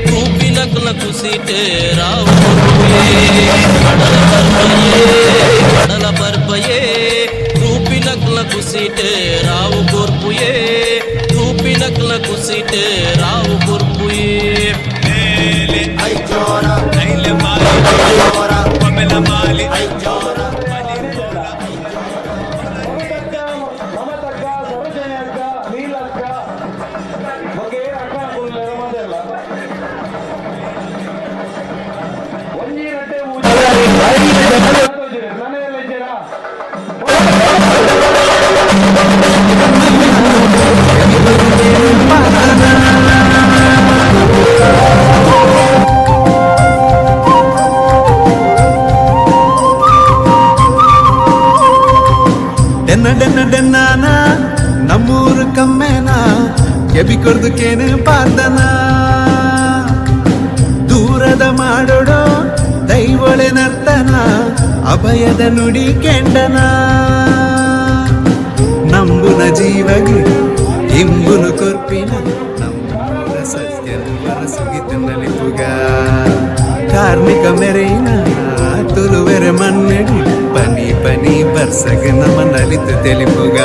ತೂಪಿ ನಕಲ ಕುಸಿಟ್ ರಾವು ಕುರ್ಪುಯೇ ಕಡಲ ಪರ್ಪಯೇ ಕಡಲ ಪರ್ಪಯೇ ತೂಪಿ ನಕಲ ಕುಸಿಟ್ ರಾವು ಕುರ್ಪುಯೇ ತೂಪಿ ನಕಲ ಕುಸಿಟ್ ರಾವು ಕುರ್ಪುಯೇ ಮೇಲೆ ಐಜೋರ ನೈಲೆ ಮಾಲಿ ಐಜೋರ ಪಮೆಲ ಮಾಲಿ ಐಜೋರ. ಡೆನ್ನ ನಮ್ಮೂರು ಕಮ್ಮೆನ ಕೆಬಿ ಕೊರ್ದುಕೇನು ಪಾರ್ದನ ದೂರದ ಮಾಡೋಡೋ ದೈವೊಳೆ ನರ್ತನ ಅಭಯದ ನುಡಿ ಕೆಂಡನ ನಂಬುನ ಜೀವಗೆ ಇಂಬುನು ಕೊರ್ಪಿನ ನಮ್ಮೂರ ಸತ್ಯನು ಸುಗಿತ ನಲಿಪುಗ ಕಾರ್ಮಿಕ ಮೆರೆಯಿನ ತುಳುವೆರೆ ಮನ್ನಡಿ ಪನಿ ಪನಿ ಬರ್ಸಗ ನಮ್ಮ ನಲಿತು ತೆಲಿಪುಗ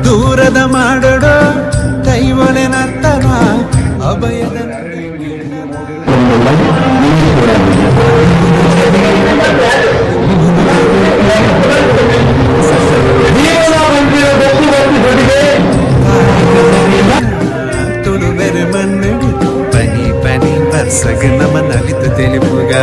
ದೂರದ ಮಾಡೋಡೋ ದೈವೊಳೆ ನರ್ತನ ಅಭಯದ ತುಳುವೆರೆ ಮನ್ನಡಿ ಪನಿ ಪನಿ ಬರ್ಸಗ ನಮ್ಮ ನಲಿತು ತೆಲಿಪುಗ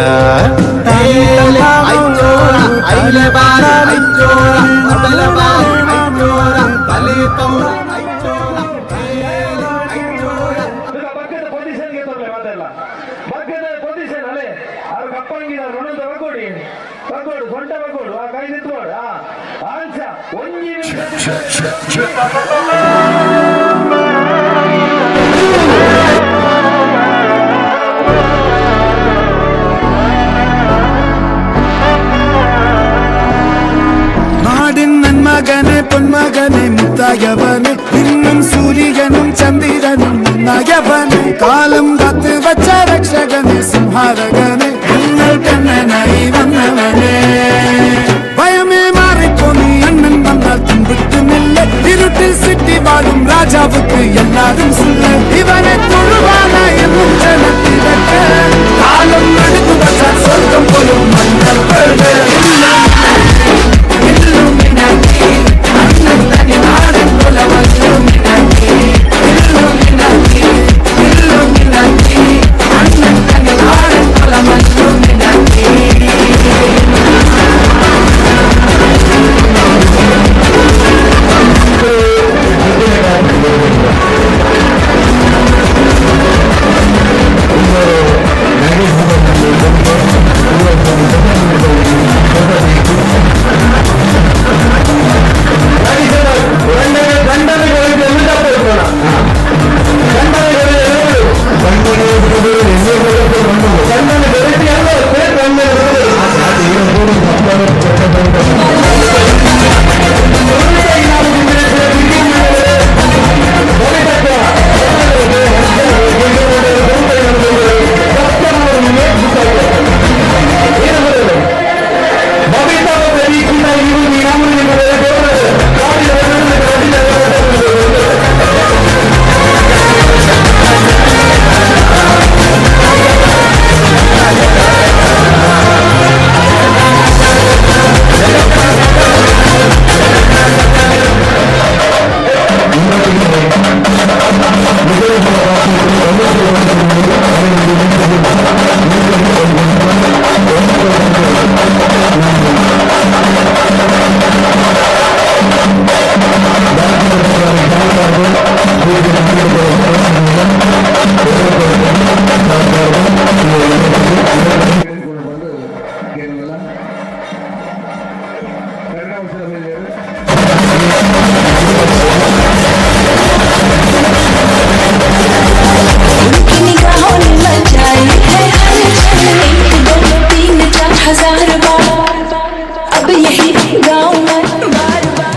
നാടിൻ നന്മകനെ പൊന്മകനെ മുത്തായവനെ ഇന്നും സൂര്യനും ചന്ദ്രനും ഒന്നായവനെ കാലം കാത്തു വച്ച രക്ഷകനെ സംഹാരകനെ നിങ്ങൾ കണ്ണനായി വന്നവനെ ഭയമേ മാറിപ്പോ നീ അണ്ണൻ വന്നാൽ തുമ്പിട്ടുമില്ല ഇരുട്ടിൽ സിറ്റി വാഴും രാജാവുക്ക് എല്ലാരും സുല്ല ഇവനെ തൊഴുവാന എന്നും ജനത്തിരക്ക് കാലം എടുത്തു വച്ചാൽ സ്വർഗം പോലും മണ്ണപ്പെട് उनकी निगाहों ने मचाई है हलचल। 1 2 3 4 हजार बार अब यही गाऊं मैं बार बार।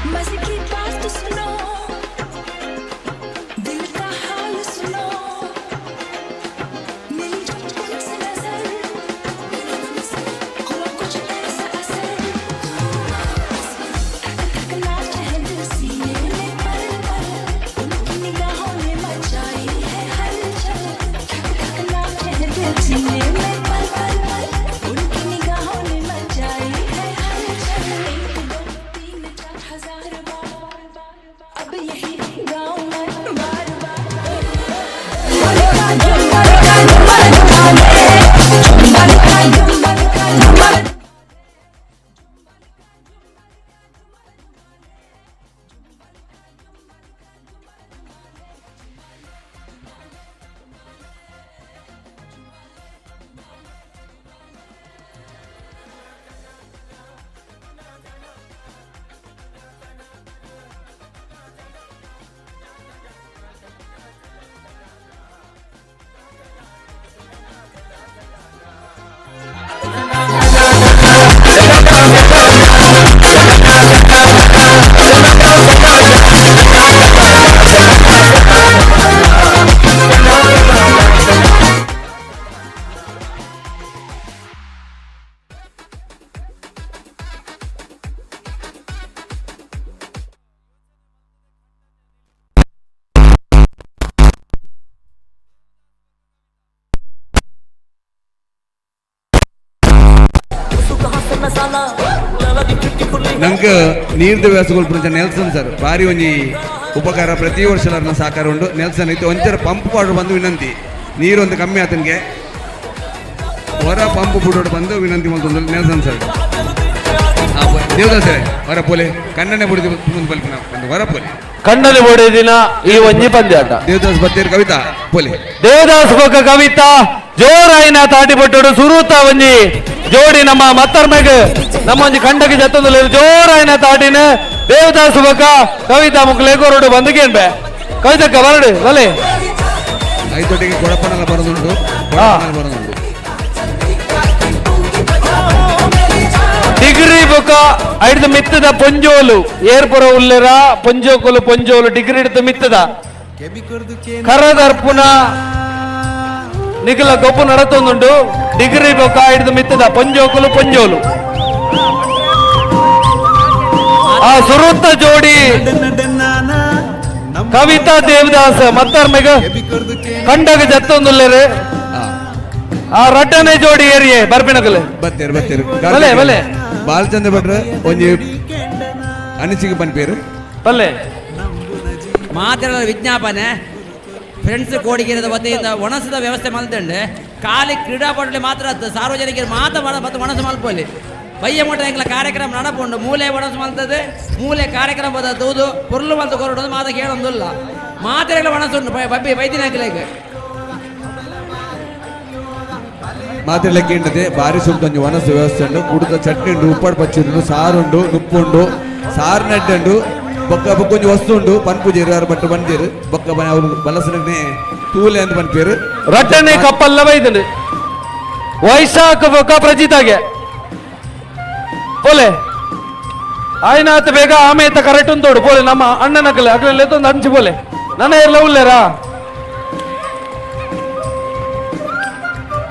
मज़े की बात सुनो, दिल का हाल सुनो। ನಂಗೆ ನೀರ್ದ ವ್ಯವಸ್ಥೆ ನೆಲ್ಸನ್ ಸರ್ ಭಾರಿ ಒಂಜಿ ಉಪಕಾರ ಪ್ರತಿ ವರ್ಷ ಸಹಕಾರ ಉಂಡು ನೆಲ್ಸನ್ ಇತ್ತು ಒಂಚರ ಪಂಪ್ ಪಾಡು ಬಂದು ವಿನಂತಿ ನೀರೊಂದು ಕಮ್ಮಿ ಆತನಿಗೆ ಹೊರ ಪಂಪ್ ಬಿಡೋಡು ಬಂದು ವಿನಂತಿ ಮಾಡ್ತಂದು ನೆಲ್ಸನ್ ಸರ್ ದೇವದಾಸ್ ಹೊರ ಪೋಲೆ ಕಣ್ಣನೆ ಬುಡಿದು ಮುಂದೆ ಬಲ್ಪಿನ ಒಂದು ಹೊರ ಪೋಲೆ ಕಣ್ಣನೆ ಬೋಡಿದಿನ ಈ ಒಂಜಿ ಪಂದ್ಯಾಟ ದೇವದಾಸ್ ಬತ್ತೇರು ಕವಿತಾ ಪೋಲೆ ದೇವದಾಸ್ ಬೊಕ್ಕ ಕವಿತಾ ಜೋರಾಯಿನ ತಾಟಿ ಪಟ್ಟೋಡು ಸುರೂತ ಒಂಜಿ ಜೋಡಿ ನಮ್ಮ ಮತ್ತರ್ಮೆಗ್ ನಮ್ಮ ಒಂಜಿ ಕಂಡಕ್ಕೆ ಜತ್ತೊಂದು ಜೋರಾಯಿನ ತಾಟಿನ ದೇವದಾಸ್ ಬೊಕ್ಕ ಕವಿತಾ ಮುಕ್ಲೆ ಕೊರಡು ಬಂದು ಕೇಳ್ಬೆ ಕವಿತಕ್ಕ ಬರಡು ಬಲೆ ಐದೊಟ್ಟಿಗೆ ಕೊಡಪನೆಲ್ಲ ಬರೋದುಂಟು ಬರೋದುಂಟು ಡಿಗ್ರಿ ಬೊಕ್ಕ ಐಡ್ದು ಮಿತ್ತದ ಪೊಂಜೋಲು ಏರ್ಪುರ ಉಲ್ಲೆರ ಪೊಂಜೋಕುಲು ಪೊಂಜೋಲು ಡಿಗ್ರಿ ಹಿಡಿದು ಮಿತ್ತದ ಕರದರ್ಪುನ ನಿಖಲ ಗೊಬ್ಬು ನಡತೊಂದುಂಡು ಡಿಗ್ರಿ ಬೊಕ್ಕ ಹಿಡಿದು ಮಿತ್ತದ ಪೊಂಜೋಕುಲು ಪೊಂಜೋಲು ಆ ಸುರುತ್ತ ಜೋಡಿ ಕವಿತಾ ದೇವದಾಸ್ ಮತ್ತರ್ಮೆಗ ಕಂಡಗ ಜತ್ತೊಂದುಲ್ಲೆರೆ ಆ ರಟ್ಟನೆ ಜೋಡಿ ಏರಿಯೆ ಬರ್ಪಿನಕಲೆ ಬತ್ತೇರು ಬತ್ತೇರು ಬಲೆ ಬಲೆ ಬಾಲಚಂದ್ರ ಭಟ್ರ ಒಂಜಿ ಅನಿಸಿಕೆ ಪನ್ಪೇರು ಬಲ್ಲೆ ಮಾತೆಲ್ಲ ವಿಜ್ಞಾಪನೆ ಫ್ರೆಂಡ್ಸ್ ಕೋಡಿಗೆರೆದ ವತಿಯಿಂದ ಒಣಸದ ವ್ಯವಸ್ಥೆ ಮಲ್ತಂಡೆ ಖಾಲಿ ಕ್ರೀಡಾಪಟುಲಿ ಮಾತ್ರ ಸಾರ್ವಜನಿಕರು ಮಾತ್ರ ಮತ್ತು ಒಣಸು ಮಲ್ಪೊಲಿ ಬಯ್ಯ ಮೋಟ ಎಂಕ್ಲ ಕಾರ್ಯಕ್ರಮ ನಡಪುಂಡು ಮೂಲೆ ಒಣಸು ಮಲ್ತದೆ ಮೂಲೆ ಕಾರ್ಯಕ್ರಮ ತೂದು ಪೊರ್ಲು ಮಲ್ತು ಕೊರಡು ಮಾತ ಕೇಳೊಂದುಲ್ಲ ಮಾತೆಲ್ಲ ಒಣಸುಂಡು ಬಬ್ಬಿ ಬೈದಿನ ಮಾತೆಲ್ಲ ಕೇಂಡದೆ ಭಾರಿ ಸುಂಟು ಒಂಜಿ ಒಣಸು ವ್ಯವಸ್ಥೆ ಉಂಡು ಕುಡುದ ಚಟ್ನಿ ಉಂಡು ಉಪ್ಪಾಡು ಪಚ್ಚಿ ಉಂಡು ಸಾರುಂಡು ನುಪ್ಪುಂಡು ಸಾರು ನಡ್ಡುಂಡು ಬೊಕ್ಕ ಬೊಕ್ಕ ಒಂಜಿ ವಸ್ತು ಉಂಡು ಪನ್ಪುಜೇರು ಯಾರು ಭಟ್ರು ಬಂದೇರು ಬೊಕ್ಕ ಅವರು ಬಲಸನೆ ತೂಲೆ ಅಂತ ಪನ್ಪೇರು ರಟ್ಟನೆ ಕಪ್ಪಲ್ಲ ಬೈದಂಡು ವೈಶಾಖ ಬೊಕ್ಕ ಪ್ರಜಿತಾಗೆ ಪೋಲೆ ಆಯ್ನಾತ್ ಬೇಗ ಆಮೇತ ಕರೆಕ್ಟ್ ಉಂಟೋಡು ಪೋಲೆ ನಮ್ಮ ಅಣ್ಣನಕಲೆ ಅಕಲೆ ಲೇತೊಂದು ಅಂಚಿ ಪೋಲೆ ನನ್ನ ಎಲ್ಲ ಉಲ್ಲೇರಾ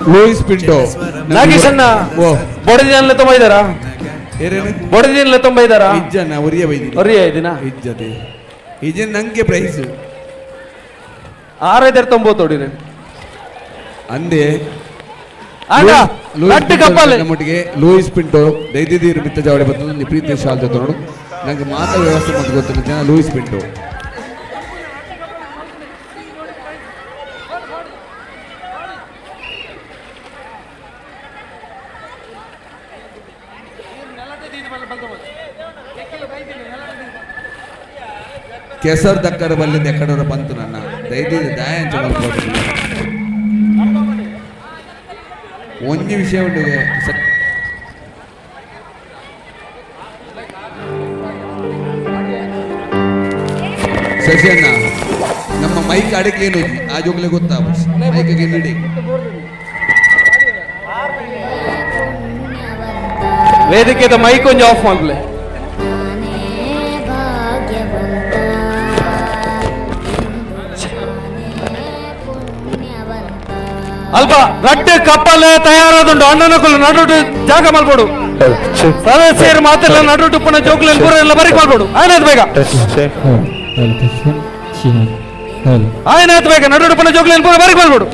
ಲೂಯಿಸ್ ಪಿಂಟೋ ನಾಗೇಶ್ ಅಣ್ಣ ಬೊಡದಿನ ತುಂಬ ಇದ್ದಾರಾ ಬೊಡದಿನ ತುಂಬ ಇದ್ದಾರಾ ಇಜ್ಜನ ಒರಿಯ ಬೈದಿ ಒರಿಯ ಇದಿನ ಇಜ್ಜತೆ ಇಜ್ಜನ್ ನಂಗೆ ಪ್ರೈಸ್ ಆರೈದರ್ ತೊಂಬೋತೋಡಿ ಅಂದೆ ಲಟ್ಟು ಕಪ್ಪಲ್ ನಮ್ಮೊಟ್ಟಿಗೆ ಲೂಯಿಸ್ ಪಿಂಟೋ ದೈದಿದೀರು ಮಿತ್ತ ಜಾವಡೆ ಬರ್ತದೆ ಪ್ರೀತಿ ಶಾಲ್ ಜೊತೆ ನೋಡು ನಂಗೆ ಮಾತ್ರ ವ್ಯವಸ್ಥೆ ಮತ್ತು ಗೊತ್ತಿಲ್ಲ ಜನ ಲೂಯಿಸ್ ಪಿಂಟೋ ಕೆಸರು ದಕ್ಕರ ಬಲ್ಲಿಂದ ಎಕ್ಕಡವರ ಬಂತು ನನ್ನ ದೈದಿದ ದಾಯ ಅಂಚ ಮಲ್ಪೋದು ಒಂಜಿ ವಿಷಯ ಉಂಟು ಶಶಿ ಅಣ್ಣ ನಮ್ಮ ಮೈಕ್ ಅಡಕ್ಕೆ ಏನು ಆ ಜೋಗ್ಲೆ ಗೊತ್ತಾ ಮೈಕ್ಗೆ ಇಡಿ ವೇದಿಕೆದ ಮೈಕ್ ಒಂಜಿ ಆಫ್ ಮಾಡ್ಲೆ ಅಲ್ಪ ರಡ್ಡು ಕಪ್ಪಲ್ ತಯಾರಾದುಂಡು ಅಣ್ಣನಕುಲು ನಡುಟು ಜಾಗ ಮಲ್ಪೋಡು ಸದಸ್ಯರು ಮಾತ್ರ ನಡುಟು ಪುನಃ ಜೋಕ್ಲೆನ್ ಪೂರ ಎಲ್ಲ ಬರೀಕ್ ಮಾಡ್ಬೋಡು ಆಯ್ನಾಯ್ತು ಬೇಗ ಆಯ್ನಾಯ್ತು ಬೇಗ ನಡುಟು ಪುನಃ ಜೋಕ್ಲೆನ್ ಪೂರ ಬರೀಕ್ ಮಾಡ್ಬೋಡು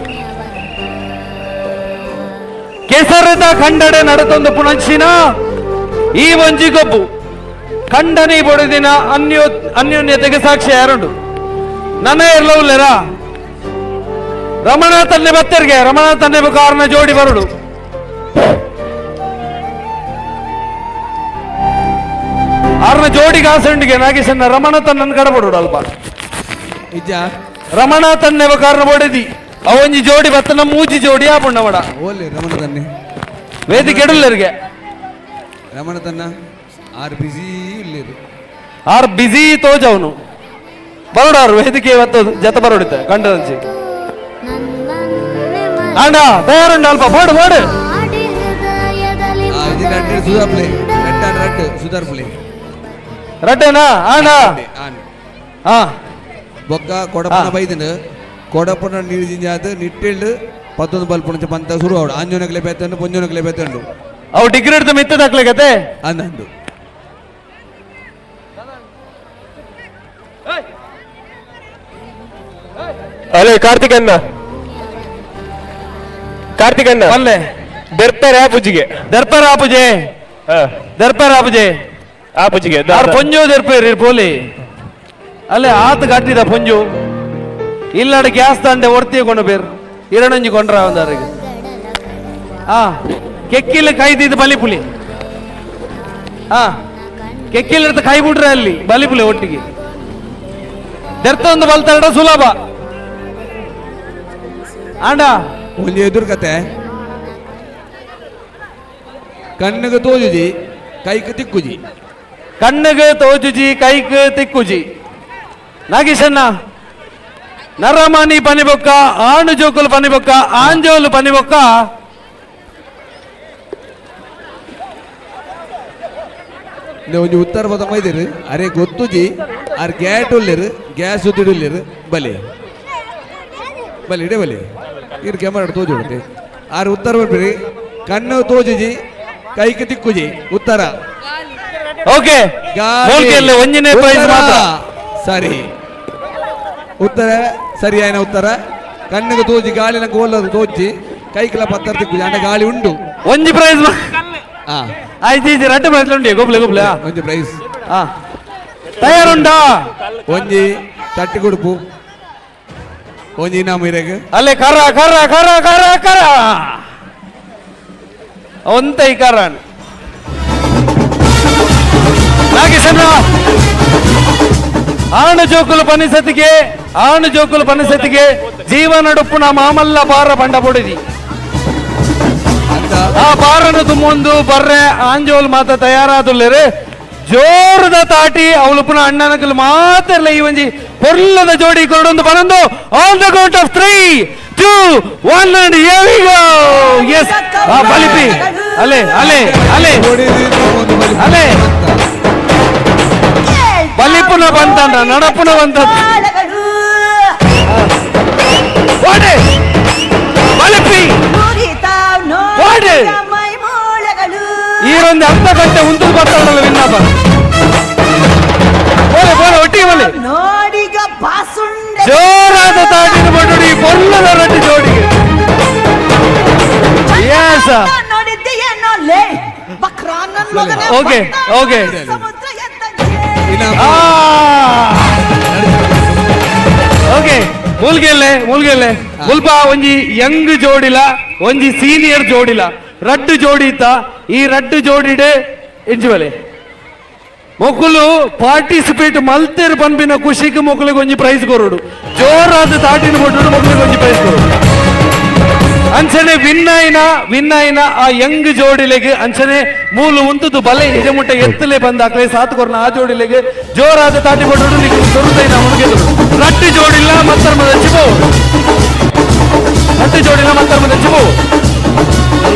ಕೆಸರದ ಖಂಡಡೆ ನಡತೊಂದು ಪುಣಂಚಿನ ಈ ಒಂಜಿ ಗೊಬ್ಬು ಖಂಡನಿ ಬೊಡೆದಿನ ಅನ್ಯೋನ್ಯತೆಗೆ ಸಾಕ್ಷಿ ಯಾರುಂಡು ನನ್ನ ಎಲ್ಲ ಉಲ್ಲೇರಾ ರಮಣ ತನ್ನೆ ಬತ್ತರಿಗೆ ರಮಣ ತನ್ನೆ ಕಾರಣ ಜೋಡಿ ಬರುಡು ಆರ್ನ ಜೋಡಿ ಕಾಸುಂಡಿಗೆ ನಾಗೇಶನ್ನ ರಮಣ ತನ್ನನ್ನು ಕಡಬಡು ಅಲ್ಪ ಇಜ್ಜ ರಮಣ ತನ್ನೆ ಕಾರಣ ಬೊಡೆದಿ ಅವೊಂಜಿ ಜೋಡಿ ಬತ್ತನ ಮೂಜಿ ಜೋಡಿ ಆಪುಂಡ ಓಲೆ ರಮಣ ತನ್ನೆ ವೇದಿಕೆ ಎಡುಲ್ಲರಿಗೆ ರಮಣ ತನ್ನ ಆರ್ ಬಿಸಿ ಇಲ್ಲೇರು ಆರ್ ಬಿಸಿ ತೋಜವನು ಬರೋಡಾರು ವೇದಿಕೆ ಇವತ್ತು ಜತ ಬರೋಡಿತ ಕಂಡಂಚಿ ಆಂಡ ತಯಾರುಂಡ ಅಲ್ಪ ಬೋಡು ಬೋಡು ಸುಧಾರ್ ಪ್ಲೇ ರಟ್ಟ ರಟ್ಟು ಸುಧಾರ್ ಪ್ಲೇ ರಟ್ಟೇನಾ ಆಂಡ ಹಾ ಬೊಕ್ಕ ಕೊಡಪನ ಬೈದನು ಕೊಡಪನ ನೀರು ಜಿಂಜಾದ ನಿಟ್ಟೆಳ್ಳು ಪತ್ತೊಂದು ಬಲ್ ಪುಣಚ ಪಂತ ಶುರು ಅವಡು ಆಂಜೋನಕ್ಲೆ ಬೇತಂಡು ಪೊಂಜೋನಕ್ಲೆ ಬೇತಂಡು ಅವು ಡಿಗ್ರಿ ಹಿಡಿದು ಮಿತ್ತದಾಕ್ಲೆ ಕತೆ ಅಂದಂದು ಅಲೇ ಕಾರ್ತಿಕ್ ಅಣ್ಣ ಕಾರ್ತಿಕ್ ಅಣ್ಣ ಅಲ್ಲೇ ದರ್ಪರ ಪೂಜೆಗೆ ದರ್ಪರ ಪೂಜೆ ದರ್ಪೇರ್ ಆಪುಜೆ ಆಪುಜಿಗೆ ಆರ್ ಪೊಂಜೋ ದರ್ಪೇರ್ ಇರ್ ಪೋಲಿ ಅಲ್ಲೇ ಆತ ಕಟ್ಟಿದ ಪೊಂಜು ಇಲ್ಲಡ ಗ್ಯಾಸ್ ದಂಡೆ ಒರ್ತಿ ಕೊಂಡು ಬೇರ್ ಇರಣಂಜಿ ಕೊಂಡ್ರ ಒಂದಾರಿಗೆ ಆ ಕೆಕ್ಕಿಲ್ಲ ಕೈದಿದ್ದು ಬಲಿಪುಲಿ ಆ ಕೆಕ್ಕಿಲ್ಲ ಕೈ ಬಿಟ್ರೆ ಅಲ್ಲಿ ಬಲಿಪುಲಿ ಒಟ್ಟಿಗೆ ದರ್ತೊಂದು ಬಲ್ತಾರಡ ಸುಲಭ ಆಂಡ ಒಂಜಿ ಎದುರು ಕತೆ ಕಣ್ಣಿಗೆ ತೋಜುಜಿ ಕೈಕ್ ತಿಕ್ಕುಜಿ. ಕಣ್ಣಿಗೆ ತೋಜುಜಿ ಕೈಕ್ ತಿಕ್ಕುಜಿ. ನಾಗೇಶಣ್ಣ ನರಮಾನಿ ಪನಿಬೊಕ್ಕ ಆಣು ಜೋಕುಲು ಪನಿಬೊಕ್ಕ ಆಂಜೋಲು ಪನಿಬೊಕ್ಕ ಒಂಜಿ ಉತ್ತರ ಪದ ಮೈದಿರು ಅರೆ ಗೊತ್ತುಜಿ ಆರ್ ಗ್ಯಾಟ್ ಉಲ್ಲೇರು ಗ್ಯಾಸ್ ಉದ್ದಿಡುಲ್ಲೇರು ಬಲೆ ಬಲೆ ಇಡೇ ಬಲೆ ಇರು ಕ್ಯಾಮರಾ ತೋಜು ಬಿಡುತ್ತೆ ಆರ್ ಉತ್ತರ ಬರ್ಬಿರಿ ಕಣ್ಣು ತೋಜುಜಿ ಕೈಗೆ ತಿಕ್ಕುಜಿ ಉತ್ತರ. ಓಕೆ ಒಂಜಿನೇ ಪ್ರೈಸ್ ಮಾತ್ರ. ಸರಿ ಉತ್ತರ ಸರಿಯಾದ ಉತ್ತರ. ಕಣ್ಣಿಗೆ ತೋಜಿ ಗಾಳಿನ ಗೋಲ ತೋಜಿ ಕೈಕೆಲ್ಲ ಪತ್ತರ ತಿಕ್ಕುಜಿ ಅಂಡ ಗಾಳಿ ಉಂಡು. ಒಂಜಿ ಪ್ರೈಸ್ ಆಯ್ತು ಇದು ರಡ್ಡು ಪ್ರೈಸ್ ಉಂಟು ಗೊಬ್ಲೆ ಗೊಬ್ಲೆ ಒಂಜಿ ಪ್ರೈಸ್ ತಯಾರುಂಡಾ ಒಂಜಿ ತಟ್ಟಿ ಕೊಡುಪು ಒಂಜಿ ಇನಾಮು ಇರೆಗ್ ಅಲ್ಲೇ ಕರ ಕರ ಕರ ಕರ ಕರ ಒಂತ ಈ ಕರ ನಾಗೇಶಣ್ಣ ಆಣು ಜೋಕುಲು ಪನಿಸತಿಗೆ ಆಣು ಜೋಕುಲು ಪನಿಸತಿಗೆ ಜೀವನಡುಪ್ಪುನ ಮಾಮಲ್ಲ ಬಾರ ಬಂಡ ಪೊಡಿದಿ ಆ ಬಾರನು ತುಂಬೊಂದು ಬರ್ರೆ ಆಂಜೋಲ್ ಮಾತ ತಯಾರಾದುಲ್ಲೇರು ಜೋರದ ತಾಟಿ ಅವಳು ಪುನಃ ಅಣ್ಣನಕಲು ಮಾತ್ರ ಈ ಒಂಜಿ ಪೊರ್ಲದ ಜೋಡಿ ಕೊರಡೊಂದು ಬನೊಂದು all the count of 3 2 1 and here we go. Yes ಆ ಬಲಿಪಿ ಅಲೆ ಅಲೆ ಅಲೆ ಅಲೆ ಬಲಿಪುನ ಬಂತಂಡ ನಡಪುನ ಬಂತ ಓಡೆ ಬಲಿಪಿ ಓಡೆ ಈರೊಂದು ಅರ್ಧ ಗಂಟೆ ಉಂಟು ಬರ್ತಾರಲ್ಲ ವಿನ್ನಪ್ಪ ಬೋಲೆ ಬೋಲೆ ಒಟ್ಟಿಗೆ ಬೋಲೆ ಜೋರಾದ ತಾಟಿನ ಬಡುಡಿ ಪೊಲ್ಲದ roti ಜೋಡಿಗೆ. S okay okay okay ಮೂಲ್ಗೆಲ್ಲೆ ಮೂಲ್ಗೆಲ್ಲೆ ಮುಲ್ಪ ಒಂಜಿ ಯಂಗ್ ಜೋಡಿಲ ಒಂಜಿ ಸೀನಿಯರ್ ಜೋಡಿಲ ರಡ್ಡು ಜೋಡಿ ಇತ್ತ ಈ ರಡ್ಡು ಜೋಡಿಡೆ ಎಂಜುವಲೆ ಮೊಕುಲು ಪಾರ್ಟಿಸಿಪೇಟ್ ಮಲ್ತೇರು ಪನ್ಪಿನ ಖುಷಿಗೆ ಮೊಕುಲಿಗೆ ಒಂಜಿ ಪ್ರೈಸ್ ಕೊರಡು ಜೋರಾದ ತಾಟಿನ ಕೊಟ್ಟರು ಮೊಕುಲಿಗೆ ಒಂಜಿ ಪ್ರೈಸ್ ಕೊರಡು ಅಂಚನೆ ವಿನ್ನಾಯಿನ ಆ ಯಂಗ್ ಜೋಡಿಲೆಗೆ ಅಂಚನೆ ಮೂಲು ಉಂತುದು ಬಲೆ ನಿಜಮುಟ್ಟ ಎತ್ತಲೆ ಬಂದಾಕ್ಲೆ ಸಾತ್ ಕೊರ್ನ ಆ ಜೋಡಿಲೆಗೆ ಜೋರಾದ ತಾಟಿ ಕೊಟ್ಟರು ದೊರುದೈನ ಮುಗಿದ್ರು ರಟ್ಟಿ ಜೋಡಿಲ್ಲ ಮತ್ತರ್ಮದ ಚಿಬೋ ರಟ್ಟಿ ಜೋಡಿಲ್ಲ ಮತ್ತರ್ಮದ ಚಿಬೋ.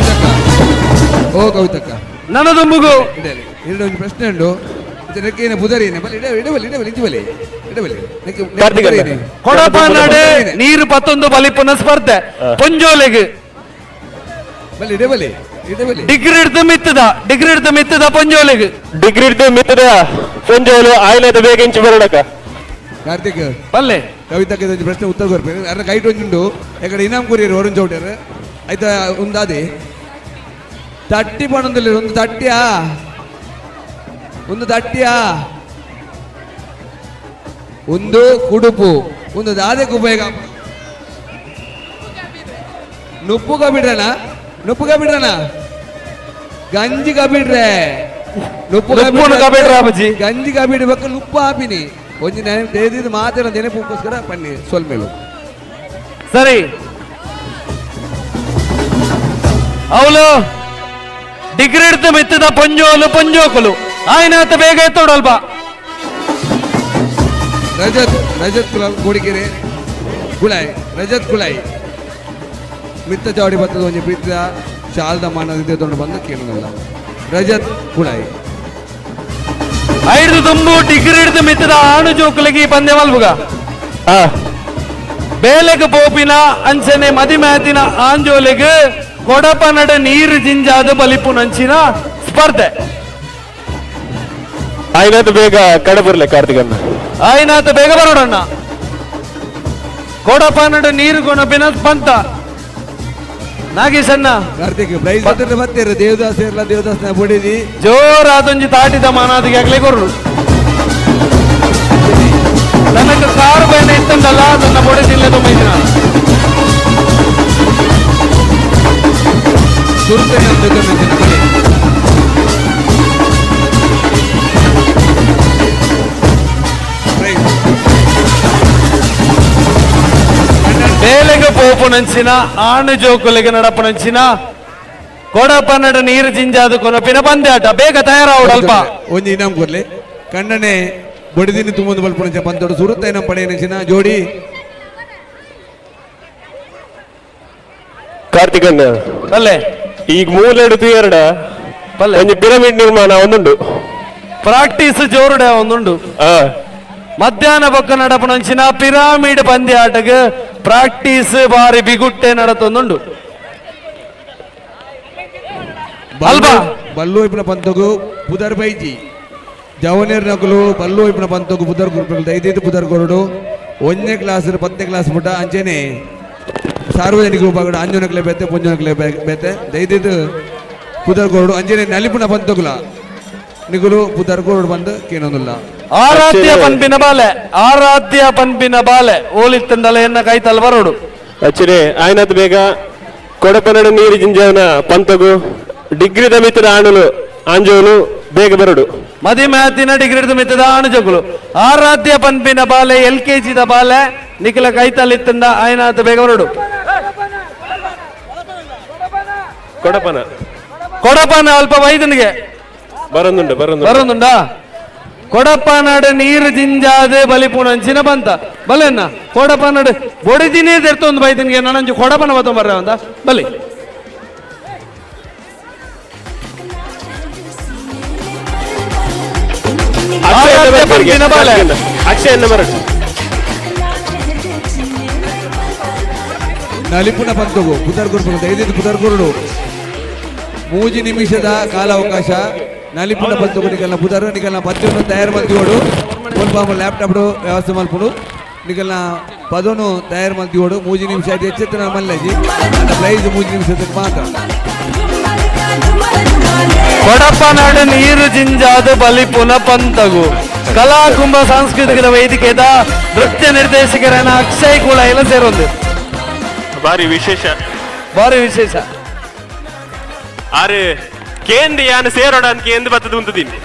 ಓ ಕವಿತಕ್ಕ ನನ್ನದು ಮುಗು ಒಂದು ಪ್ರಶ್ನೆ ಉಂಟು ಕೊಡಪ ನಡೆ ನೀರು ಪತ್ತೊಂದು ಬಲಿಪುನ ಸ್ಪರ್ಧೆ ಪೊಂಜೋಲೆಗೆ ಡಿಗ್ರಿ ಹಿಡ್ದು ಮಿತ್ತದ ಡಿಗ್ರಿ ಹಿಡ್ದು ಮಿತ್ತದ ಪೊಂಜೋಲೆಗೆ ಡಿಗ್ರಿ ಹಿಡ್ದು ಮಿತ್ತದ ಪೊಂಜೋಲು ಆಯ್ಲದ ಬೇಗ ಇಂಚು ಬರೋಡಕ ಕಾರ್ತಿಕ್ ಬಲ್ಲೆ ಕವಿತಕ್ಕ ಒಂಜಿ ಪ್ರಶ್ನೆ ಉತ್ತರ ಕೊರ್ಪೇರು ಅರ್ನ ಕೈಟ್ ಒಂಜುಂಡು ಎಕಡೆ ಇನಾಮ್ ಕೊರಿಯರು ವರುಣ್ ಚೌಟರು ಆಯ್ತಾ ಒಂದಾದೆ ತಟ್ಟಿ ಪಣೊಂದಿಲ್ಲ ಒಂದು ತಟ್ಟಿಯಾ ಒಂದು ತಟ್ಟಿಯಾ ಒಂದು ಕುಡುಪು ಒಂದು ದಾದೆಗೆ ಉಪಯೋಗ ನುಪ್ಪುಗ ಬಿಡ್ರಣ ನುಪ್ಪುಗ ಬಿಡ್ರಣ ಗಂಜಿಗ ಬಿಡ್ರೆ ನುಪ್ಪುಗ ಬಿಡ್ರೆ ಅಪ್ಪಾಜಿ ಗಂಜಿಗ ಬಿಡ್ಬೇಕು ನುಪ್ಪು ಹಾಪಿನಿ ಒಂಜಿ ನೆನೆ ಮಾತ್ರ ನೆನಪುಕ್ಕೋಸ್ಕರ ಬನ್ನಿ ಸ್ವಲ್ಪ ಮೇಲು ಸರಿ ಅವಳು ಡಿಗ್ರಿ ಹಿಡ್ದು ಮೆತ್ತಿದ ಪೊಂಜೋಲು ಪೊಂಜೋಕುಲು ಆಯ್ನಾತ ಬೇಗ ಎತ್ತೋಡಲ್ವಾ ರಜತ್ ರಜತ್ ಕುಲಾಲ್ ಕೋಡಿಕೆರೆ ಕುಳಾಯಿ ರಜತ್ ಕುಳಾಯಿ ಮಿತ್ತ ಚಾವಡಿ ಬತ್ತದ ಒಂಜಿ ಪ್ರೀತಿದ ಶಾಲ್ದ ಮಾನದ ತೊಂಡು ಬಂದು ಕೇಳೋದಲ್ಲ ರಜತ್ ಕುಳಾಯಿ ಐದು ತುಂಬು ಡಿಗ್ರಿ ಹಿಡಿದು ಮಿತ್ತದ ಆಣು ಜೋಕುಲಿಗೆ ಈ ಪಂದ್ಯ ಮಲ್ಬುಗ ಬೇಲೆಗೆ ಪೋಪಿನ ಅಂಚನೆ ಮದಿಮ್ಯಾತಿನ ಆಂಜೋಲೆಗೆ ಕೊಡಪ ನಡ ನೀರು ಜಿಂಜಾದ ಬಲಿಪು ನಂಚಿನ ಸ್ಪರ್ಧೆ ಆಯ್ನಾತ ಬೇಗ ಕಡೆ ಬರ್ಲೆ ಕಾರ್ತಿಕಣ್ಣ ಆಯ್ನಾತ ಬೇಗ ಬರೋಡಣ್ಣ ಕೊಡಪ ನಡ ನೀರು ಕೊಣಪಿನ ಬಂತ ನಾಗೇಶಣ್ಣ ಕಾರ್ತಿಕ್ ಪ್ರೈಸ್ ಬರ್ತೀರ ದೇವದಾಸ್ ಇರಲ್ಲ ದೇವದಾಸ್ನ ಬಡಿದಿ ಜೋರಾದೊಂಜಿ ತಾಟಿದ ಮಾನಾದಿಗೆ ಆಗ್ಲೇ ಕೊರಡು ತನಕ ಕಾರು ಬೈನ ಇತ್ತಂದಲ್ಲ ನನ್ನ ಬೊಡೆ ಜಿಲ್ಲೆ ಮೈದಿನ ಬೇಲೆಗೆ ಪೋಪು ನಂಚಿನ ಆಣು ಜೋಕುಲಿಗೆ ನಡಪು ನಂಚಿನ ಕೊಡಪನ್ನಡ ನೀರು ಜಿಂಜಾದ ಕೊನಪಿನ ಪಂದ್ಯಾಟ ಬೇಗ ತಯಾರಾವಡು ಅಲ್ಪ ಒಂಜಿ ಇನಾಮ್ ಕೊರ್ಲೆ ಕಣ್ಣನೆ ಬಡಿದಿನಿ ತುಂಬೊಂದು ಬಲ್ಪುನಂಚ ಪಂತೋಡು ಸುರುತ್ತ ಇನಾಮ್ ಪಡೆಯನಂಚಿನ ಜೋಡಿ ಕಾರ್ತಿಕಣ್ಣ ಅಲ್ಲೇ ಈಗ ಮೂಲೆಡು ಎರಡ ಒಂಜಿ ಪಿರಮಿಡ್ ನಿರ್ಮಾಣ ಒಂದುಂಡು ಪ್ರಾಕ್ಟೀಸ್ ಜೋರುಡೆ ಒಂದುಂಡು ಮಧ್ಯಾಹ್ನ ಬೊಕ್ಕ ನಡಪುನಂಚಿನ ಪಿರಾಮಿಡ್ ಪಂದ್ಯಾಟಗ್ ಪ್ರಾಕ್ಟೀಸ್ ಬಾರಿ ಬಿಗುಟ್ಟೆ ನಡತೊಂದುಂಡು ಅಲ್ಬಾ ಬಲ್ಲು ಇಪ್ಪನ ಪಂತಗು ಪುದರ್ ಬೈಜಿ ಜವನೇರ್ ನಕಲು ಬಲ್ಲು ಇಪ್ಪನ ಪಂತಗು ಪುದರ್ ಗುರುಪುಗಳು ದೈದೈದು ಪುದರ್ ಕೊರಡು ಒಂದನೇ ಕ್ಲಾಸ್ 10ನೇ ಕ್ಲಾಸ್ ಮುಟ ಅಂಚೆನೆ ಸಾರ್ವಜನಿಕ ವಿಭಾಗ ಅಂಜನಕ್ಲೆ ಬೇತೆ ಪೊಂಜನಕ್ಲೆ ಬೇತೆ ದೈದೈದು ಪುದರ್ ಕೊರಡು ಅಂಚೆನೆ ನಲಿಪುನ ಪಂತಗುಲ ನಿಗುಲು ಪುದರ್ ಕೊರಡು ಬಂದು ಕೇನೊಂದುಲ್ಲ ಆರಾಧ್ಯ ಪನ್ಪಿನ ಬಾಲೆ ಆರಾಧ್ಯ ಪನ್ಪಿನ ಬಾಲೆ ಓಲಿತ್ತಂದಲ ಎನ್ನ ಕೈತಲ್ ಬರೋಡು ಅಚ್ಚನೆ ಆಯ್ನತ್ ಬೇಗ ಕೊಡಪನಡ ನೀರು ಜಿಂಜವನ ಪಂತಗು ಡಿಗ್ರಿ ಮಿತ್ತದ ಆಣುಲು ಆಂಜೋಲು ಬೇಗ ಬರೋಡು ಮದಿ ಮ್ಯಾತಿನ ಡಿಗ್ರಿ ಮಿತ್ತದ ಆಣುಜಗುಲು ಆರಾಧ್ಯ ಪನ್ಪಿನ ಬಾಲೆ L K G the ಬಾಲೆ ನಿಖಿಲ ಕೈತಲ್ ಇತ್ತಂದ ಆಯ್ನಾತ್ ಬೇಗ ಬರೋಡು ಕೊಡಪನ ಕೊಡಪನ ಅಲ್ಪ ವೈದ್ಯನಿಗೆ ಬರೊಂದುಂಡು ಬರೊಂದು ಬರೋದುಂಡಾ ಕೊಡಪ್ಪನಾಡು ನೀರು ಜಿಂಜಾದೆ ಬಲಿಪುಣಂಚಿನ ಬಂತ ಬಲೆನ್ನ ಕೊಡಪ್ಪನಾಡು ಬೊಡಿದಿನೇ ತೆರ್ತೊಂದು ಬೈತನಿಗೆ ನಾನಂಜು ಕೊಡಪನ ಬತ್ತ ಬರ್ರೆ ಅಂದ ಬಲಿ ಅಕ್ಷಯ ಬರಡು ನಲಿಪುನ ಪಂತಗು ಪುದರ್ ಗುರುಪುನ ದೈದೈದು ಪುದರ್ ಗುರುಡು ಮೂಜಿ ನಿಮಿಷದ ಕಾಲಾವಕಾಶ ನಲಿಪುನ ಪಂತಗು ನಿಕಲ್ನ ಪುದರ್ ನಿಕಲ್ನ ಪದ್ಯವನ್ನು ತಯಾರು ಮಲ್ತಿವೋಡು ಮುಲ್ಪ ಲ್ಯಾಪ್ಟಾಪ್ ವ್ಯವಸ್ಥೆ ಮಲ್ಪುಡು ನಿಕಲ್ನ ಪದನು ತಯಾರು ಮಲ್ತಿವೋಡು ಮೂಜಿ ನಿಮಿಷ ಅದು ಎಚ್ಚೆತ್ತನ ಮಲ್ಲಜಿ ಅಂಡ ಪ್ರೈಸ್ ಮೂಜಿ ನಿಮಿಷದ ಮಾತ್ರ ಕೊಡಪ್ಪನಾಡು ನೀರು ಜಿಂಜಾದ ಬಲಿಪುನ ಪಂತಗು ಕಲಾಕುಂಭ ಸಾಂಸ್ಕೃತಿಕ ವೇದಿಕೆದ ನೃತ್ಯ ನಿರ್ದೇಶಕರನ್ನ ಅಕ್ಷಯ್ ಕೂಡ ಎಲ್ಲ ಸೇರೊಂದು ಬಾರಿ ವಿಶೇಷ ಬಾರಿ ವಿಶೇಷ ಆರೆ ಕೇಂದ್ರ ಯಾನು ಸೇರೋಡ ಅಂತ ಕೇಂದ್ರ ಬತ್ತದ ಉಂಟುದೀನಿ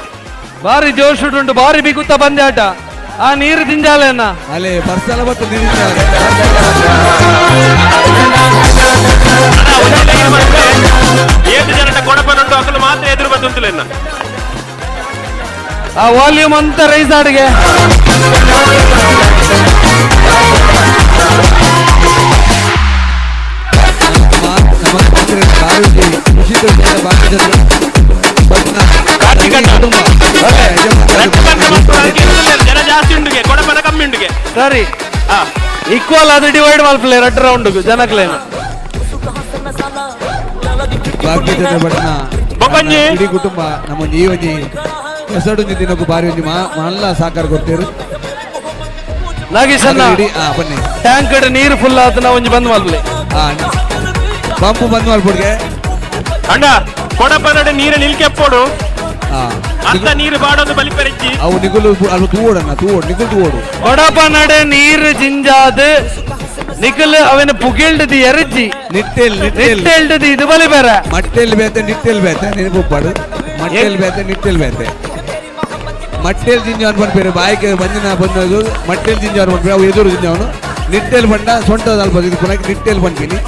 ಬಾರಿ ಜೋಶ್ ಉಂಟು ಬಾರಿ ಬಿಗುತ್ತ ಪಂದ್ಯಾಟ ಆ ನೀರು ಜಿಂಜಾಲೆಯನ್ನ ಅಲ್ಲೇ ಬರ್ಸಲ ಬತ್ತ ನೀರು ಏಳು ಜನಟ ಕೊಡಪನುಂಟು ಅಕಲು ಮಾತ್ರ ಎದುರು ಬತ್ತುಂತುಲೆನ್ನ ಆ ವಾಲ್ಯೂಮ್ ಅಂತ ರೈಸ್ ಆಡಿಗೆ ಜನ ಜಾಸ್ತಿ ಉಂಡುಗೆ ಕೊಡಪನ ಕಮ್ಮಿ ಉಂಡುಗೆ ಸರಿ ಈಕ್ವಲ್ ಅದು ಡಿವೈಡ್ ಮಲ್ಪಲೆ ರಡ್ ರೌಂಡ್ ಜನಕ್ಲೇನ ಭಾಗ್ಯಚಂದ್ರ ಭಟ್ನ ಇಡೀ ಕುಟುಂಬ ನಮ್ಮ ಈ ಒಂಜಿ ಹೆಸರು ದಿನಕ್ಕೂ ಬಾರಿ ಒಂಜಿ ಮಲ್ಲ ಸಾಕಾರ ಕೊಡ್ತೇರು ನಾಗೇಶ್ ಅಣ್ಣ ಇಡೀ ಬನ್ನಿ ಟ್ಯಾಂಕ್ ನೀರು ಫುಲ್ ಆತನ ಒಂಜಿ ಬಂದ್ ಮಲ್ಪಲೆ ಪಂಪ್ ಬಂದ್ ಮಲ್ಪುಡ್ಗೆ ಅಣ್ಣ ಕೊಡಪನಡ ನೀರು ನಿಲ್ಕೆಪ್ಪೋಡು ಅಂತ ನೀರು ಬಾಡೋದು ಬಲಿಪರಿಚಿ ಅವು ನಿಗುಲು ಅಲ್ಲಿ ತೂವೋಡಣ್ಣ ತೂವೋಡು ನಿಗುಲು ತೂವೋಡು ಕೊಡಪನಡ ನೀರು ಜಿಂಜಾದ ನಿಖಲ್ ಅವನ ಪುಗಿಲ್ಡದಿ ಎರಜಿ ನಿಟ್ಟೆಲ್ ನಿಟ್ಟೆಲ್ ನಿಟ್ಟೆಲ್ಡದಿ ಇದು ಬಲಿ ಬೇರೆ ಮಟ್ಟೆಲ್ ಬೇತೆ ನಿಟ್ಟೆಲ್ ಬೇತೆ ನೆನಪುಪ್ಪಾಡು ಮಟ್ಟೆಲ್ ಬೇತೆ ನಿಟ್ಟೆಲ್ ಬೇತೆ ಮಟ್ಟೆಲ್ ಜಿಂಜಾನ್ ಪನ್ಪೇರು ಬಾಯಿಗೆ ಬಂದಿನ ಬಂದದು ಮಟ್ಟೆಲ್ ಜಿಂಜಾನ್ ಪನ್ಪೇರು ಅವು ಎದುರು ಜಿಂಜಾವನು ನಿಟ್ಟೆಲ್ ಬಂಡ ಸೊಂಟ ಅಲ್ಪ ಇದು ಪುನಃ ನಿಟ್ಟೆಲ್ ಪನ್ಪಿನಿ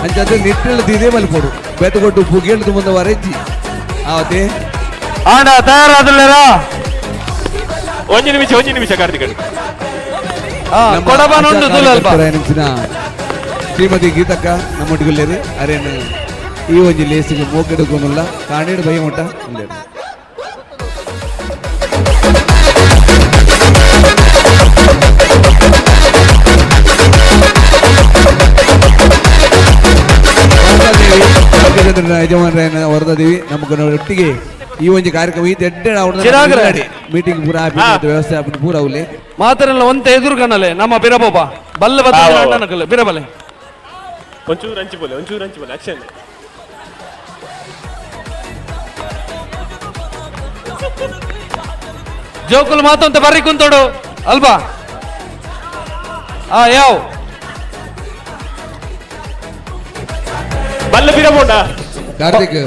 ಅಂಚಾದ ನಿಟ್ಟೆಲ್ ದಿದೇ ಬಲ್ಪೋಡು ಬೇತೆ ಕೊಟ್ಟು ಪುಗಿಲ್ದು ಮುಂದೆ ವರೆಜ್ಜಿ ಆವತ್ತೆ ಆಂಡ ತಯಾರಾದಲ್ಲೇರಾ ಒಂಜಿ ನಿಮಿಷ ಒಂಜಿ ನಿಮಿಷ ಕಾರ್ತಿಕ್ ಕೊಡಪನ ಉಂಟು ತುಲು ಅಲ್ಪ ಶ್ರೀಮತಿ ಗೀತಕ್ಕ ನಮ್ಮೊಟ್ಟಿಗುಲ್ಲೇರು ಅರೇನು ಈ ಒಂಜಿ ಲೇಸಿಗೆ ಮೋಕೆಡುಕೊನುಲ್ಲ ಕಾಣೇಡು ಭಯ ಮುಟ್ಟ ಉಲ್ಲೇರು ಭಾಗ್ಯಚಂದ್ರನ ಯಜಮಾನರಾಯನ ವರದಾದೇವಿ ನಮ್ಮ ಒಟ್ಟಿಗೆ ಈ ಒಂಜಿ ಕಾರ್ಯಕ್ರಮ ಈ ದೆಡ್ಡ ಚಿರಾಗ್ರೆ. ಮೀಟಿಂಗ್ ಪೂರ ಆಪಿ ವ್ಯವಸ್ಥೆ ಆಪಿ ಪೂರ ಅವಲೆ ಮಾತ್ರಲ್ಲ ಒಂತ ಎದುರು ಕಣ್ಣಲೆ ನಮ್ಮ ಬಿರಬೋಬ ಬಲ್ಲ ಬತ್ತ ಅಣ್ಣನಕಲ್ಲ ಬಿರಬಲೆ ಒಂಚೂರು ಅಂಚಿ ಬೋಲೆ, ಒಂಚೂರು ಅಂಚಿ ಬೋಲೆ. ಅಕ್ಷನ್ ಜೋಕುಲು ಮಾತಂತ ಬರ್ರಿ ಕುಂತೋಡು ಅಲ್ವಾ? ಯಾವ ಬಲ್ಲ ಬಿರಬೋಂಡ ಕಾರ್ತಿಕ್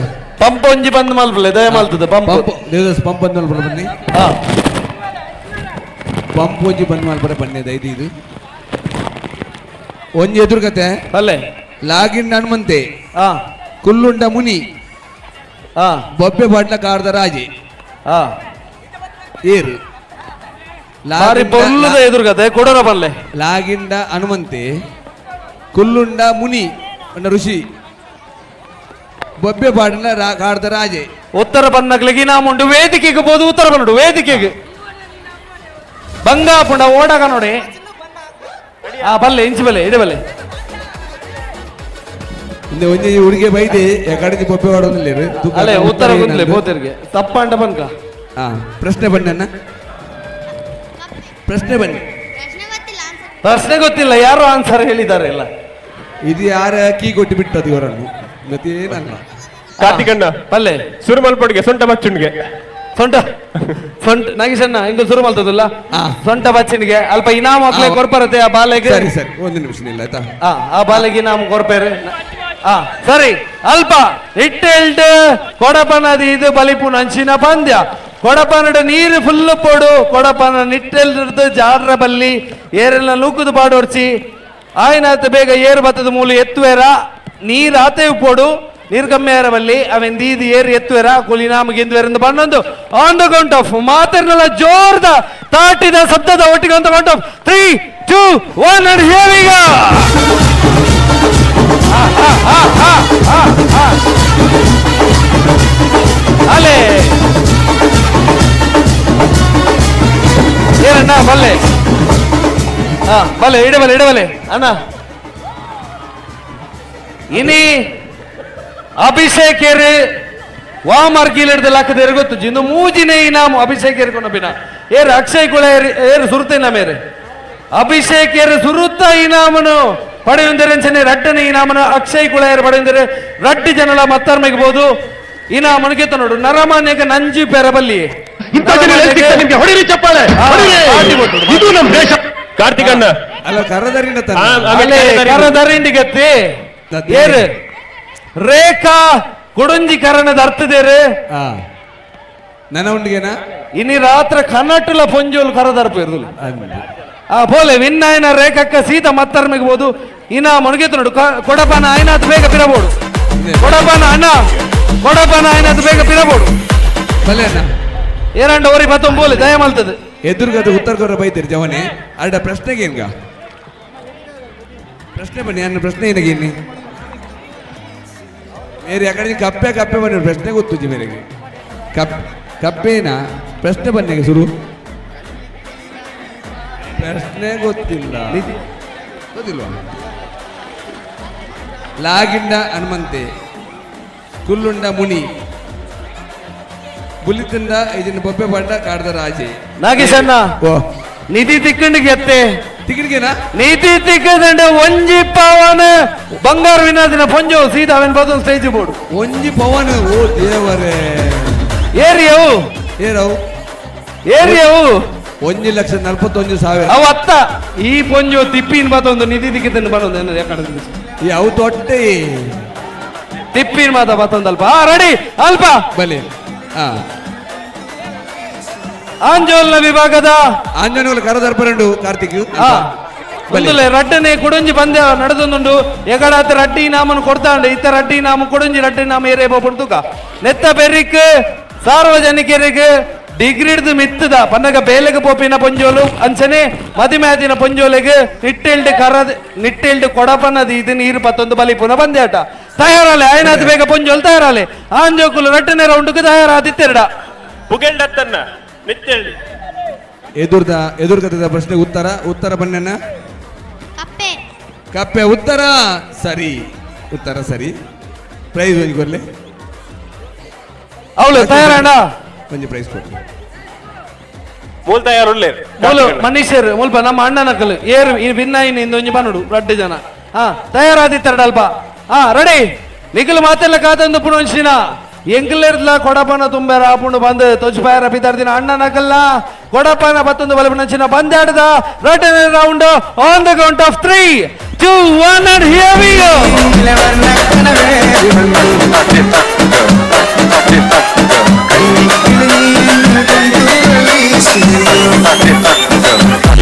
ಪಂಪ್ ಒಂಜಿ ಬಂದ್ ಮಲ್ಪಲೆ ದಯ ಮಲ್ತದೆ ಪಂಪ್ ದೇವದಾಸ್ ಪಂಪ್ ಬಂದ್ ಮಲ್ಪಡ ಬನ್ನಿ. ಪಂಪ್ ಒಂಜಿ ಬಂದ್ ಮಲ್ಪಡ ಬನ್ನಿ. ದೈದು ಇದು ಒಂಜಿ ಎದುರುಗತೆ ಅಲ್ಲೇ ಲಾಗಿನ್ ಹನುಮಂತೆ, ಕುಲ್ಲುಂಡ ಮುನಿ, ಬೊಬ್ಬೆ ಬಾಟ್ಲ ಕಾಡ್ದ ರಾಜೆ. ಏರು ಬಾರಿ ಬೊಲ್ಲುದ ಎದುರುಗತೆ ಕೊಡೋರ ಬಲ್ಲೆ. ಲಾಗಿಂಡ ಹನುಮಂತೆ, ಕುಲ್ಲುಂಡ ಮುನಿ ಋಷಿ, ಬೊಬ್ಬೆ ಬಾಡಿನ ಕಾಡ್ದ ರಾಜೆ. ಉತ್ತರ ಬನ್ನಗ್ಲಿಗೆ ಇನಾಮುಂಡು ವೇದಿಕೆಗೆ ಬೋದು. ಉತ್ತರ ಬನ್ನುಡು ವೇದಿಕೆಗೆ ಬಂಗಾಪುಂಡ ಓಡಾಗ ನೋಡಿ. ಬಲ್ಲೆ ಇಂಚು ಬಲ್ಲೆ ಇಡೆ ಬಲ್ಲೆ. ಒಂಜಿ ಹುಡುಗಿ ಬೈದೆ ಕಡೆಗೆ ಬೊಬ್ಬೆ ಬಾಡೋದಿಲ್ಲ. ಅಲ್ಲೇ ಉತ್ತರ ಬಂದ್ಲೆ ಬೋತರಿಗೆ ತಪ್ಪಂಡ ಬನ್ಕ. ಪ್ರಶ್ನೆ ಬಣ್ಣ, ಪ್ರಶ್ನೆ ಬನ್ನಿ. ಪ್ರಶ್ನೆ ಗೊತ್ತಿಲ್ಲ, ಯಾರು ಆನ್ಸರ್ ಹೇಳಿದ್ದಾರೆ ಇಲ್ಲ. ಇದು ಯಾರ ಕೀ ಕೊಟ್ಟು ಬಿಟ್ಟದು ಇವರನ್ನು, ಮತ್ತೇನಲ್ಲ. ಕಾರ್ತಿಕಣ್ಣ ಪಲ್ಲೆ ಸುರು ಮಲ್ಪಡಿಗೆ ಸೊಂಟ ಬಚ್ಚುಣ್ಗೆ ಸೊಂಟ ಸೊಂಟ ನಾಗೇಶಣ್ಣ ಹಿಂಗ ಸುರು ಮಲ್ತದಲ್ಲ ಸೊಂಟ ಬಚ್ಚನಿಗೆ ಅಲ್ಪ ಇನಾಮ ಮಕ್ಳಿಗೆ ಕೊರ್ಪರತೆ ಆ ಬಾಲೆಗೆ. ಸರಿ ಸರಿ ಒಂದು ನಿಮಿಷ ಇಲ್ಲ ಆಯ್ತಾ. ಆ ಬಾಲೆಗೆ ಇನಾಮ ಕೊರ್ಪೇರು. ಸರಿ ಅಲ್ಪ ಇಟ್ಟೆಲ್ಡ್ ಕೊಡಪನದಿ ಇದು ಬಲಿಪು ನಂಚಿನ ಪಂದ್ಯ. ಕೊಡಪನಡು ನೀರು ಫುಲ್ ಪೋಡು ಕೊಡಪನ ನಿಟ್ಟೆಲ್ದು ಜಾಡ್ರ ಬಲ್ಲಿ ಏರೆಲ್ಲ ನೂಕುದು ಪಾಡೋರ್ಚಿ ಆಯ್ನಾತ ಬೇಗ ಏರು ಬತ್ತದ ಮೂಲು ಎತ್ತುವೇರ ನೀರು ಆತೆ ಪೋಡು ನೀರು ಕಮ್ಮಿ ಏರ ಬಲ್ಲಿ ಅವೆನ್ ದೀದಿ ಏರು ಎತ್ತುವೇರ ಕೂಲಿ ನಾಮ ಗೆಂದುವೇರ ಬಣ್ಣೊಂದು on the count of ಮಾತಿರ್ನಲ್ಲ ಜೋರ್ದ ತಾಟಿದ ಶಬ್ದದ ಒಟ್ಟಿಗೆ on the count of 3 2 1 and here we go. ಅಲೆ ಏನಣ್ಣ ಬಲ್ಲೆ ಬಲ್ಲೆ ಇಡಬಲ್ಲೆ ಇಡಬಲ್ಲೆ ಅಣ್ಣ. ಇನಿ ಅಭಿಷೇಕ್ ಏರು ವಾಮಾರ್ಕೀಲ್ ಹಿಡ್ದು ಲಕ್ಕದೇರು ಗೊತ್ತು ಇಂದು ಮೂಜಿನೇ ಇನಾಮು ಅಭಿಷೇಕ್ ಏರ್ಕೊಂಡ ಬಿನ ಏರು ಅಕ್ಷಯ್ ಕುಳ ಏರು ಸುರುತ ಇನಾಮ ಏರು ಅಭಿಷೇಕ್ ಏರು ಸುರುತ್ತ ಇನಾಮನು ಪಡೆಯುಂದರೆ ರಡ್ಡನೆ ಇನಾಮನ ಅಕ್ಷಯ್ ಕುಳ ಏರು ಪಡೆಯುಂದರೆ ರಡ್ಡು ಜನಲ ಮತ್ತರ್ಮೆಗ್ಬೋದು ಇನಾಮನು ಗೆತ್ತ ನೋಡು. ನರಮಾನ್ಯಕ್ಕೆ ನಂಜಿ ಪೆರಬಲ್ಲಿ ಹೊಡಿರಿ ಚಪ್ಪಾಳೆ, ಇದು ನಮ್ಮ ದೇಶ. ಕಾರ್ತಿಕಣ್ಣ ಅಲ್ಲ ಕರದರಿಂದ ಕರದರಿಂಡಿ ಗತ್ತಿ ಏರು ರೇಖಾ ಕೊಡುಂಜಿ ಕರಣದ ಅರ್ಥದೇರು ನನ್ನ ಉಂಡಿಗೆನಾ ಇನಿ ರಾತ್ರ ಕನ್ನಟ್ಟಲ ಪೊಂಜೋಲು ಕರದರ್ಪ ಇರುದಿಲ್ಲ. ಪೋಲೆ ವಿನ್ನಾಯನ ರೇಖಕ್ಕ ಸೀತಾ ಮತ್ತರ್ಮಿಗ್ಬೋದು ಇನ್ನ ಮೊಣಗೆತ್ತು ನೋಡು. ಕೊಡಪನ ಆಯ್ನಾತ್ ಬೇಗ ಪಿರಬೋಡು. ಕೊಡಪನ ಅಣ್ಣ ಕೊಡಪನ ಆಯ್ನಾತ್ ಬೇಗ ಪಿರಬೋಡು. ಬಲ್ಲೆ ಅಣ್ಣ ಏರಂಡ ಓರಿ ಬತ್ತೊಂಬೋಲೆ ದಯ ಮಲ್ತದೆ ಎದುರುಗದ ಉತ್ತರ ಕೊರ ಬೈತೀರಿ ಜವನೆ. ಅಡ ಪ್ರಶ್ನೆಗೆ ಏನ್ಗ ಪ್ರಶ್ನೆ ಬನ್ನಿ. ನನ್ನ ಪ್ರಶ್ನೆ ಏನಾಗ ಇನ್ನಿ ಮೇರೆ ಯಾಕಡೆ ಕಪ್ಪೆ ಕಪ್ಪೆ ಬನ್ನಿ ಪ್ರಶ್ನೆ ಗೊತ್ತುಜಿ ಮೇರೆಗೆ ಕಪ್ಪೇನ ಪ್ರಶ್ನೆ ಬನ್ನಿ ಶುರು. ಪ್ರಶ್ನೆ ಗೊತ್ತಿಲ್ಲ, ಗೊತ್ತಿಲ್ವಾ? ಲಾಗಿಂಡ ಹನುಮಂತೆ, ಕುಲ್ಲುಂಡ ಮುನಿ, ಬುಲಿತಂಡ ಇದನ್ನ ಬೊಬ್ಬೆ ಪಡ್ಡ ಕಾಡ್ದ ರಾಜೆ. ನಾಗೇಶಣ್ಣ ನಿಧಿ ತಿಕ್ಕಂಡಿಗೆ ಎತ್ತೆ ತಿಕ್ಕಣಿಗೆನಾ? ನಿಧಿ ತಿಕ್ಕದಂಡ ಒಂಜಿ ಪವನ ಬಂಗಾರ ವಿನಾದಿನ ಪೊಂಜೋ ಸೀದಾ ಅವನ್ ಬದೊಂದು ಸ್ಟೇಜ್ ಬೋರ್ಡು ಒಂಜಿ ಪವನ. ಓ ದೇವರೇ ಏರಿಯವು ಏರವು ಏರಿಯವು 1,41,000. ಅವ ಅತ್ತ ಈ ಪೊಂಜೋ ತಿಪ್ಪಿನ ಬತ್ತೊಂದು ನಿಧಿ ತಿಕ್ಕಿದ್ದನ್ನು ಬರೋದು ಯಾಕಡೆ ಅವು ತೊಟ್ಟೆ ತಿಪ್ಪಿನ ಮಾತ ಬತ್ತೊಂದಲ್ಪ. ರೆಡಿ ಅಲ್ಪ ಬಲೆ. ಆಂಜೋಲ್ನ ವಿಭಾಗದ ಆಂಜೋಲ್ ಕರದರ್ಪರಂಡು ಕಾರ್ತಿಕ್ ರಡ್ಡನೆ ಕೊಡೊಂಜಿ ಪಂದ್ಯ ನಡೆದೊಂದುಂಡು. ಎಗಡಾತ ರಡ್ಡಿ ನಾಮನು ಕೊಡ್ತಾಂಡು ಇತ್ತ ರಡ್ಡಿ ನಾಮ ಕೊಡೊಂಜಿ ರಡ್ಡಿ ನಾಮ ಏರೇ ಪೋಪುಂಡು ತೂಕ ನೆತ್ತ ಬೆರಿಕ್ ಸಾರ್ವಜನಿಕರಿಗೆ ಡಿಗ್ರಿಡ್ದು ಮಿತ್ತದ ಪನ್ನಗ ಬೇಲೆಗೆ ಪೋಪಿನ ಪೊಂಜೋಲು ಅಂಚನೆ ಮದಿಮ್ಯಾದಿನ ಪೊಂಜೋಲೆಗೆ ನಿಟ್ಟೆಲ್ಡ್ ಕರದ ನಿಟ್ಟೆಲ್ಡ್ ಕೊಡಪನದಿ ಇದು ನೀರು ಪತ್ತೊಂದು ಬಲಿಪುನ ಪಂದ್ಯಾಟ ತಯಾರಾಲೆ ಆಯ್ನಾತ್ ಬೇಗ ಪೊಂಜೋಲು ತಯಾರಾಲೆ ಆಂಜೋಕುಲು ರಡ್ಡನೆ ರೌಂಡ್ಗೆ ತಯಾರಾದಿತ್ತೆರಡ ಪುಗೆಲ್ಡತ್ತನ್ನ ನಿಟ್ಟೆಲ್ಡ್ ಎದುರ್ದ ಎದುರ್ಗತದ ಪ್ರಶ್ನೆ ಉತ್ತರ ಉತ್ತರ ಬನ್ನಣ್ಣ ಕಪ್ಪೆ ಕಪ್ಪೆ ಉತ್ತರ ಸರಿ ಉತ್ತರ ಸರಿ ಪ್ರೈಸ್ ಒಂಜಿ ಕೊರ್ಲೆ ಅವಳು ತಯಾರಣ್ಣ ಒಂಜಿ ಪ್ರೈಸ್ ಕೊಡ್ಲಿ ಮೂಲ ತಯಾರುಳ್ಳೇರು ಮೂಲು ಮನೀಷರ್ ಮುಲ್ಪ ನಮ್ಮ ಅಣ್ಣನ ಕಲ್ಲು ಏರು ಈ ಭಿನ್ನ ಇಂದ ಒಂಜಿ ಬನ್ನುಡು ರಡ್ಡು ಜನ ಹಾ ತಯಾರಾದಿತ್ತಾರಡಲ್ಪ. ಹಾ ರೆಡಿ. ನಿಖಲ್ ಮಾತೆಲ್ಲ ಕಾತಂದು ಪುಣಂಚಿನ ಎಂಕ್ಲೆರ್ಲ ಕೊಡಪನ ತುಂಬೆರ ಆಪುಂಡು ಬಂದು ತೊಜ್ಪಾಯರ ಪಿತಾರ್ದಿನ ಅಣ್ಣ ನಕಲ್ಲ ಕೊಡಪನ ಬತ್ತೊಂದು ಬಲಪನಂಚಿನ ಬಂದಾಡದ ರಡ್ಡನೇ round on the count of 3 2 1 and here we go.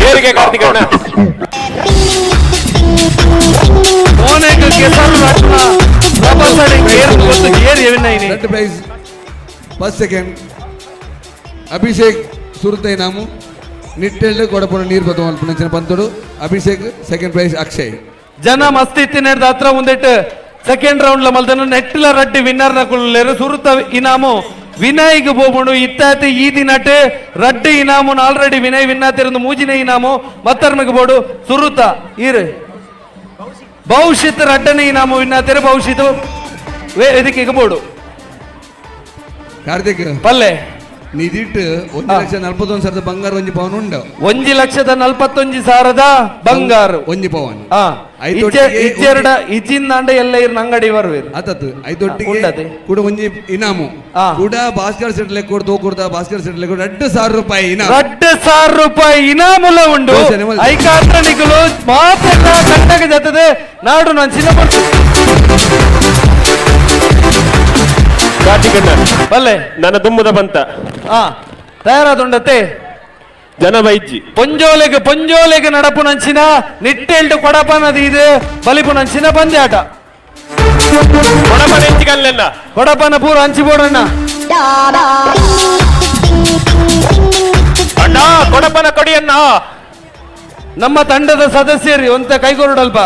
ಏರಿಗೆ ಕಾರ್ತಿಕಣ್ಣ ಮೋನೆಗ್ ಕೆಸರು ರಟ್ನ ರಬಸಡಿ ಗೇರ್ ಗೊತ್ತು ಗೇರ್ ಎವಿನ ಇನಿ. Third prize first second Abhishek ಸುರುತೈ ನಾಮು ನಿಟ್ಟೆಲ್ಡು ಕೊಡಪುಣ ನೀರು ಬತ್ತವ ಅಲ್ಪನಂಚಿನ ಪಂತುಡು ಅಭಿಷೇಕ್ ಸೆಕೆಂಡ್ ಪ್ರೈಸ್ ಅಕ್ಷಯ್. ಜನ ಮಸ್ತ್ ಇತ್ತಿನ ಹತ್ರ ಮುಂದಿಟ್ಟು ಸೆಕೆಂಡ್ ರೌಂಡ್ ಲ ಮಲ್ದನ ನೆಟ್ಟಿಲ ರಡ್ಡಿ ವಿನ್ನರ್ ನ ಕುಲ್ಲೇರು ಸುರುತ ಇನಾಮು ವಿನಯ್ಗೆ ಬೋಬುಂಡು ಇತ್ತಾತಿ ಈ ದಿನಟ್ ರಡ್ಡಿ ಇನಾಮು ಆಲ್ರೆಡಿ ವಿನಯ್ ವಿನ್ನಾತಿರಂದು ಮೂಜಿನ ಇನಾಮು ಮತ್ತರ್ಮಿಗೆ ಬೋಡು ಸುರುತ ಈರು ಭವಿಷ್ಯತ್ ರಡ್ಡನೆ ಇನಾಮು ವಿನ್ನಾತಿರ ಭವಿಷ್ಯತ್ ಇದಕ್ಕೆ ಬೋಡು. ಕಾರ್ತಿಕ್ ಪಲ್ಲೆ ನಿದಿಟ್ಟು 1,41,000 ಬಂಗಾರ ಒಂಜಿ ಪವನ್ ಉಂಡು. 1,41,000 ಬಂಗಾರ ಒಂಜಿ ಪವನ್. ಇಜ್ಜೆರಡ ಇಜ್ಜಿಂದಾಂಡ ಎಲ್ಲ ಇರ್ ನಂಗಡಿ ಬರುವೇರು ಆತತ್ತು ಐದೊಟ್ಟಿಗೆ ಕೂಡ ಒಂಜಿ ಇನಾಮು ಕೂಡ ಭಾಸ್ಕರ್ ಸೆಟ್ಲೆ ಕೊಡ್ತು ಕೊಡ್ತಾ ಭಾಸ್ಕರ್ ಸೆಟ್ಲೆ ಕೂಡ 2,000 ರೂಪಾಯಿ ಇನಾಮು. 2,000 ರೂಪಾಯಿ ಇನಾಮುಲ ಉಂಡು. ಐಕಾತ್ರ ನಿಕುಲು ಮಾತ್ರ ಕಂಡಗ ಜತದೆ ನಾಡು ನಾನು ಚಿನ್ನ ಬಲ್ಲೆ ನನ್ನ ದುಮ್ಮದ ಬಂತ ತಯಾರಾದುಂಡತೆ ಜನ ಬೈಜ್ಜಿ ಪೊಂಜೋಲೆಗೆ ಪೊಂಜೋಲೆಗೆ ನಡಪು ನಂಚಿನ ನಿಟ್ಟೆಲ್ಡು ಕೊಡಪನದಿ ಇದು ಬಲಿಪು ನಂಚಿನ ಪಂದ್ಯಾಟ. ಕೊಡಪನ ಹೆಚ್ಚಿಗಲ್ಲೆಲ್ಲ ಕೊಡಪನ ಪೂರ ಹಂಚಿ ಬೋಡಣ್ಣ. ಅಣ್ಣ ಕೊಡಪನ ಕೊಡಿಯಣ್ಣ. ನಮ್ಮ ತಂಡದ ಸದಸ್ಯರಿ ಒಂತ ಕೈಗೊರಡಲ್ಪ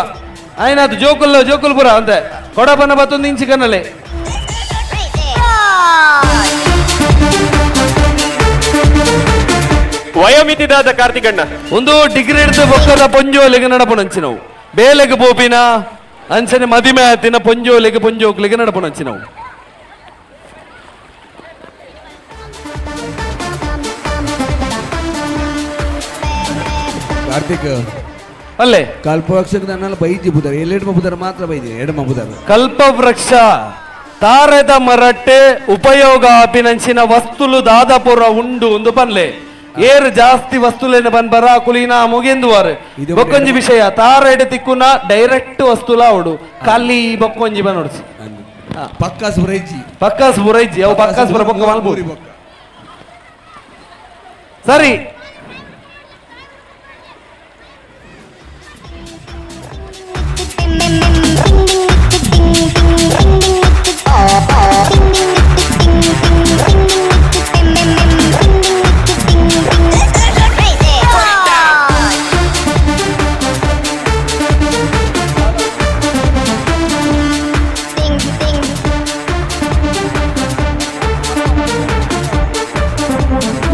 ಆಯ್ನಾದು ಜೋಕುಲ್ಲ ಜೋಕುಲ್ಪುರ ಅಂತೆ ಕೊಡಪನ ಬತ್ತೊಂದು ಇಂಚಿ ಕನ್ನಲೆ. ವಯೋಮಿತಿದಾದ ಕಾರ್ತಿಕಣ್ಣ ಒಂದು ಡಿಗ್ರಿ ಹಿಡಿದು ಬೊಕ್ಕದ ಪೊಂಜೋಲೆಗೆ ನಡಪು ನಂಚಿನವು ಬೇಲೆಗೆ ಬೋಪಿನ ಅಂಚನೆ ಮದಿಮೆ ಆತಿನ ಪೊಂಜೋಲೆಗೆ ಪೊಂಜೋಕ್ಲಿಗೆ ನಡಪು ನಂಚಿನವು. ಕಾರ್ತಿಕ್ ಅಲ್ಲೇ ಕಲ್ಪವೃಕ್ಷಕ್ಕೆ ನನ್ನೆಲ್ಲ ಬೈಜಿ ಬುದಾರ ಎಲ್ಲೆಡ್ ಬುದಾರ ಮಾತ್ರ ಬೈಜಿ ಎಡಮ ಬುದಾರ. ಕಲ್ಪವೃಕ್ಷ ತಾರದ ಮರಟ್ಟೆ ಉಪಯೋಗ ಅಪಿನಂಚಿನ ವಸ್ತುಲು ದಾದಾಪುರ ಉಂಡು ಒಂದು ಪನ್ಲೆ ಏರು ಜಾಸ್ತಿ ವಸ್ತುಲೇನ ಬನ್ಬರ ಕುಲಿನ ಮುಗಿಂದುವಾರು ಬೊಕ್ಕೊಂಜಿ ವಿಷಯ ತಾರೆಡ್ ತಿಕ್ಕುನ ಡೈರೆಕ್ಟ್ ವಸ್ತುಲ ಅವಡು ಖಾಲಿ ಬೊಕ್ಕೊಂಜಿ ಬನ್ನೋಡ್ಸಿ ಪಕ್ಕಾಸ್ ಬುರೈಜಿ ಪಕ್ಕಾಸ್ ಬುರೈಜಿ ಅವು ಪಕ್ಕಾಸ್ ಬುರ ಬೊಕ್ಕ ಮಲ್ಬೂರಿ ಸರಿ.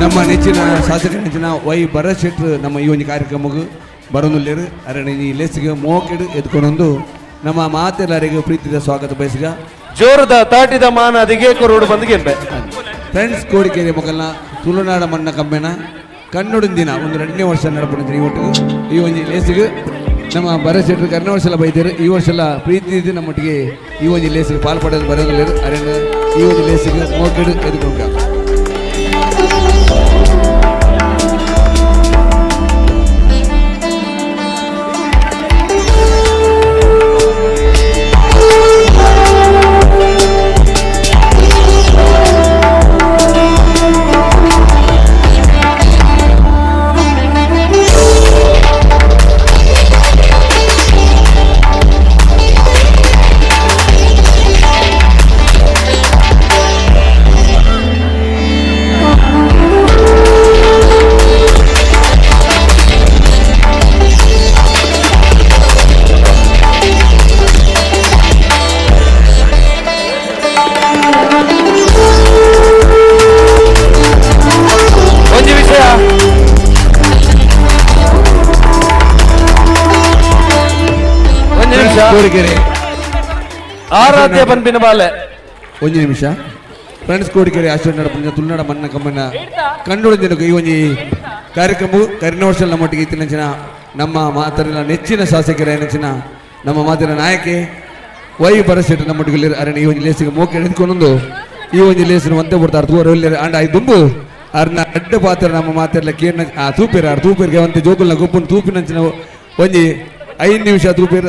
ನಮ್ಮ ನೆಚ್ಚಿನ ಶಾಸಕ ನೆಚ್ಚಿನ ವೈ ಭರತ್ ಶೆಟ್ರು ನಮ್ಮ ಈ ಒಂದು ಕಾರ್ಯಕ್ರಮಕ್ಕೆ ಬರೋನುಲ್ಲೇರು ಅರಣ್ಯ ಈ ಲೆಸ್ಗೆ ಮೋಕೆಡು ಎದ್ಕೊಂಡೊಂದು ನಮ್ಮ ಮಾತೆಲ್ಲರಿಗೂ ಪ್ರೀತಿಯ ಸ್ವಾಗತ ಬಯಸಿಗ. ಜೋರದ ತಾಟಿದ ಮಾನದಿಗೆ ಕೊರೋಡು ಬಂದು ಗೆಂಬೆ ಫ್ರೆಂಡ್ಸ್ ಕೋಡಿಕೆರೆ ಮೊಗಲ್ನ ತುಳುನಾಡ ಮಣ್ಣ ಕಮ್ಮೆನ ಕನ್ನಡಿನ ದಿನ ಒಂದು 2ನೇ ವರ್ಷ ನಡಪಡಿದ್ದೀನಿ. ಈ ಒಟ್ಟು ಈ ಒಂದು ಲೇಸಿಗೆ ನಮ್ಮ ಭರತ್ ಶೆಟ್ರು ಕನ್ನಡ ವರ್ಷ ಎಲ್ಲ ಬೈತಾರೆ. ಈ ವರ್ಷ ಎಲ್ಲ ಪ್ರೀತಿ ನಮ್ಮೊಟ್ಟಿಗೆ ಈ ಒಂದು ಲೇಸಿಗೆ ಪಾಲ್ಪಡೋದು ಬರೋದಿಲ್ಲ ಅರಣ್ಯ ಈ ಒಂದು ಲೇಸಿಗೆ ಮೋಕೆಡು ಎದ್ಕೊಂಡ. ಕೋಡಿಕೆರೆ ಆರಾಧ್ಯ ಪನ್ಪಿನ ಬಾಲೆ ಒಂದು ನಿಮಿಷ ಫ್ರೆಂಡ್ಸ್ ಕೋಡಿಕೆರೆ ಆಶ್ರಯ ಪುಣ್ಯ ತುಳುನಾಡ ಮಣ್ಣ ಕಮ್ಮನ ಕಣ್ಣೊಡಿನ ಈ ಒಂದು ಕಾರ್ಯಕ್ರಮವು ಕರಿನ ವರ್ಷ ನಮ್ಮೊಟ್ಟಿಗೆ ಇತ್ತಿನಂಚಿನ ನಮ್ಮ ಮಾತರಿನ ನೆಚ್ಚಿನ ಶಾಸಕರ ನೆಚ್ಚಿನ ನಮ್ಮ ಮಾತಿನ ನಾಯಕೆ ವೈ ಬರಸೆಟ್ ನಮ್ಮ ಅರಣ್ಯ ಈ ಒಂದು ಲೇಸಿಗೆ ಮೋಕೆ ಹಿಡಿದುಕೊಂಡು ಈ ಒಂದು ಲೇಸಿನ ಒಂದೇ ಬಿಡ್ತಾರೆ ತೂರ ಅಂಡ I ದುಂಬು ಅರ್ನ ಅಡ್ಡ ಪಾತ್ರ ನಮ್ಮ ಮಾತಿರ್ಲ ಕೇರ್ನ ಆ ತೂಪಿರ ಆರ್ ತೂಪಿರ್ಗೆ ಒಂತೆ ಜೋಕುಲ್ನ ಗೊಪ್ಪುನ ತೂಪಿನಂಚಿನ ಒಂಜಿ 5 ನಿಮಿಷ ತೂಪಿರ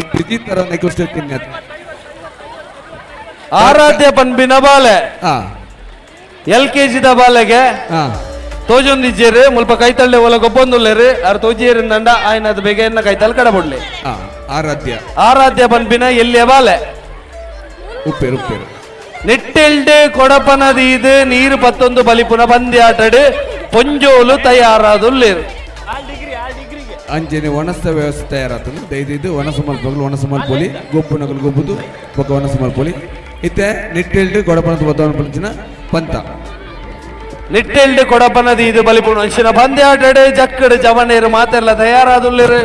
ವಿಚಿತ್ರ ಆರಾಧ್ಯ ಪನ್ಪಿನ ಬಾಲೆ ಎಲ್ ಕೆಜಿ ದ ಬಾಲೆಗೆ ತೋಜೊಂದಿಜ್ಜೇರು ಮುಲ್ಪ ಕೈತಳ್ಳೆ ಒಲ ಗೊಬ್ಬೊಂದುಲ್ಲೇರು ಆರ್ ತೋಜಿಯರಿಂದಂಡ ಆಯ್ನ ಅದು ಬೇಗ ಎನ್ನ ಕೈತಲ್ ಕಡಬುಡ್ಲಿ ಆರಾಧ್ಯ ಆರಾಧ್ಯ ಪನ್ಪಿನ ಎಲ್ಲಿಯ ಬಾಲೆ ಉಪ್ಪೇರು ಉಪ್ಪೇರು ನಿಟ್ಟೆಲ್ಡು ಕೊಡಪನದೀದು ನೀರು ಪತ್ತೊಂದು ಬಲಿಪುನ ಪಂದ್ಯಾಟಡು ಪೊಂಜೋಲು ತಯಾರಾದುಲ್ಲೇರು ಅಂಚನೆ ಒಣಸ್ತ ವ್ಯವಸ್ಥೆ ತಯಾರಾತನು ದಯದಿದ್ದು ಒಣಸು ಮಲ್ಪಗಲು ಒಣಸು ಮಲ್ಪೊಲಿ ಗೊಬ್ಬು ನಗಲು ಗೊಬ್ಬುದು ಬೊಕ್ಕ ಒಣಸು ಮಲ್ಪೊಲಿ ಇತ್ತೆ ನಿಟ್ಟೆಲ್ಡು ಕೊಡಪನದ ಬತ್ತವನ ಪಂತ ನಿಟ್ಟೆಲ್ಡು ಕೊಡಪನದೀದು ಬಲಿಪುನ ಅಂಚಿನ ಪಂದ್ಯಾಟಡು ಜಕ್ಕಡು ಜವನೇರು ಮಾತೆಲ್ಲ ತಯಾರಾದುಲ್ಲೇರು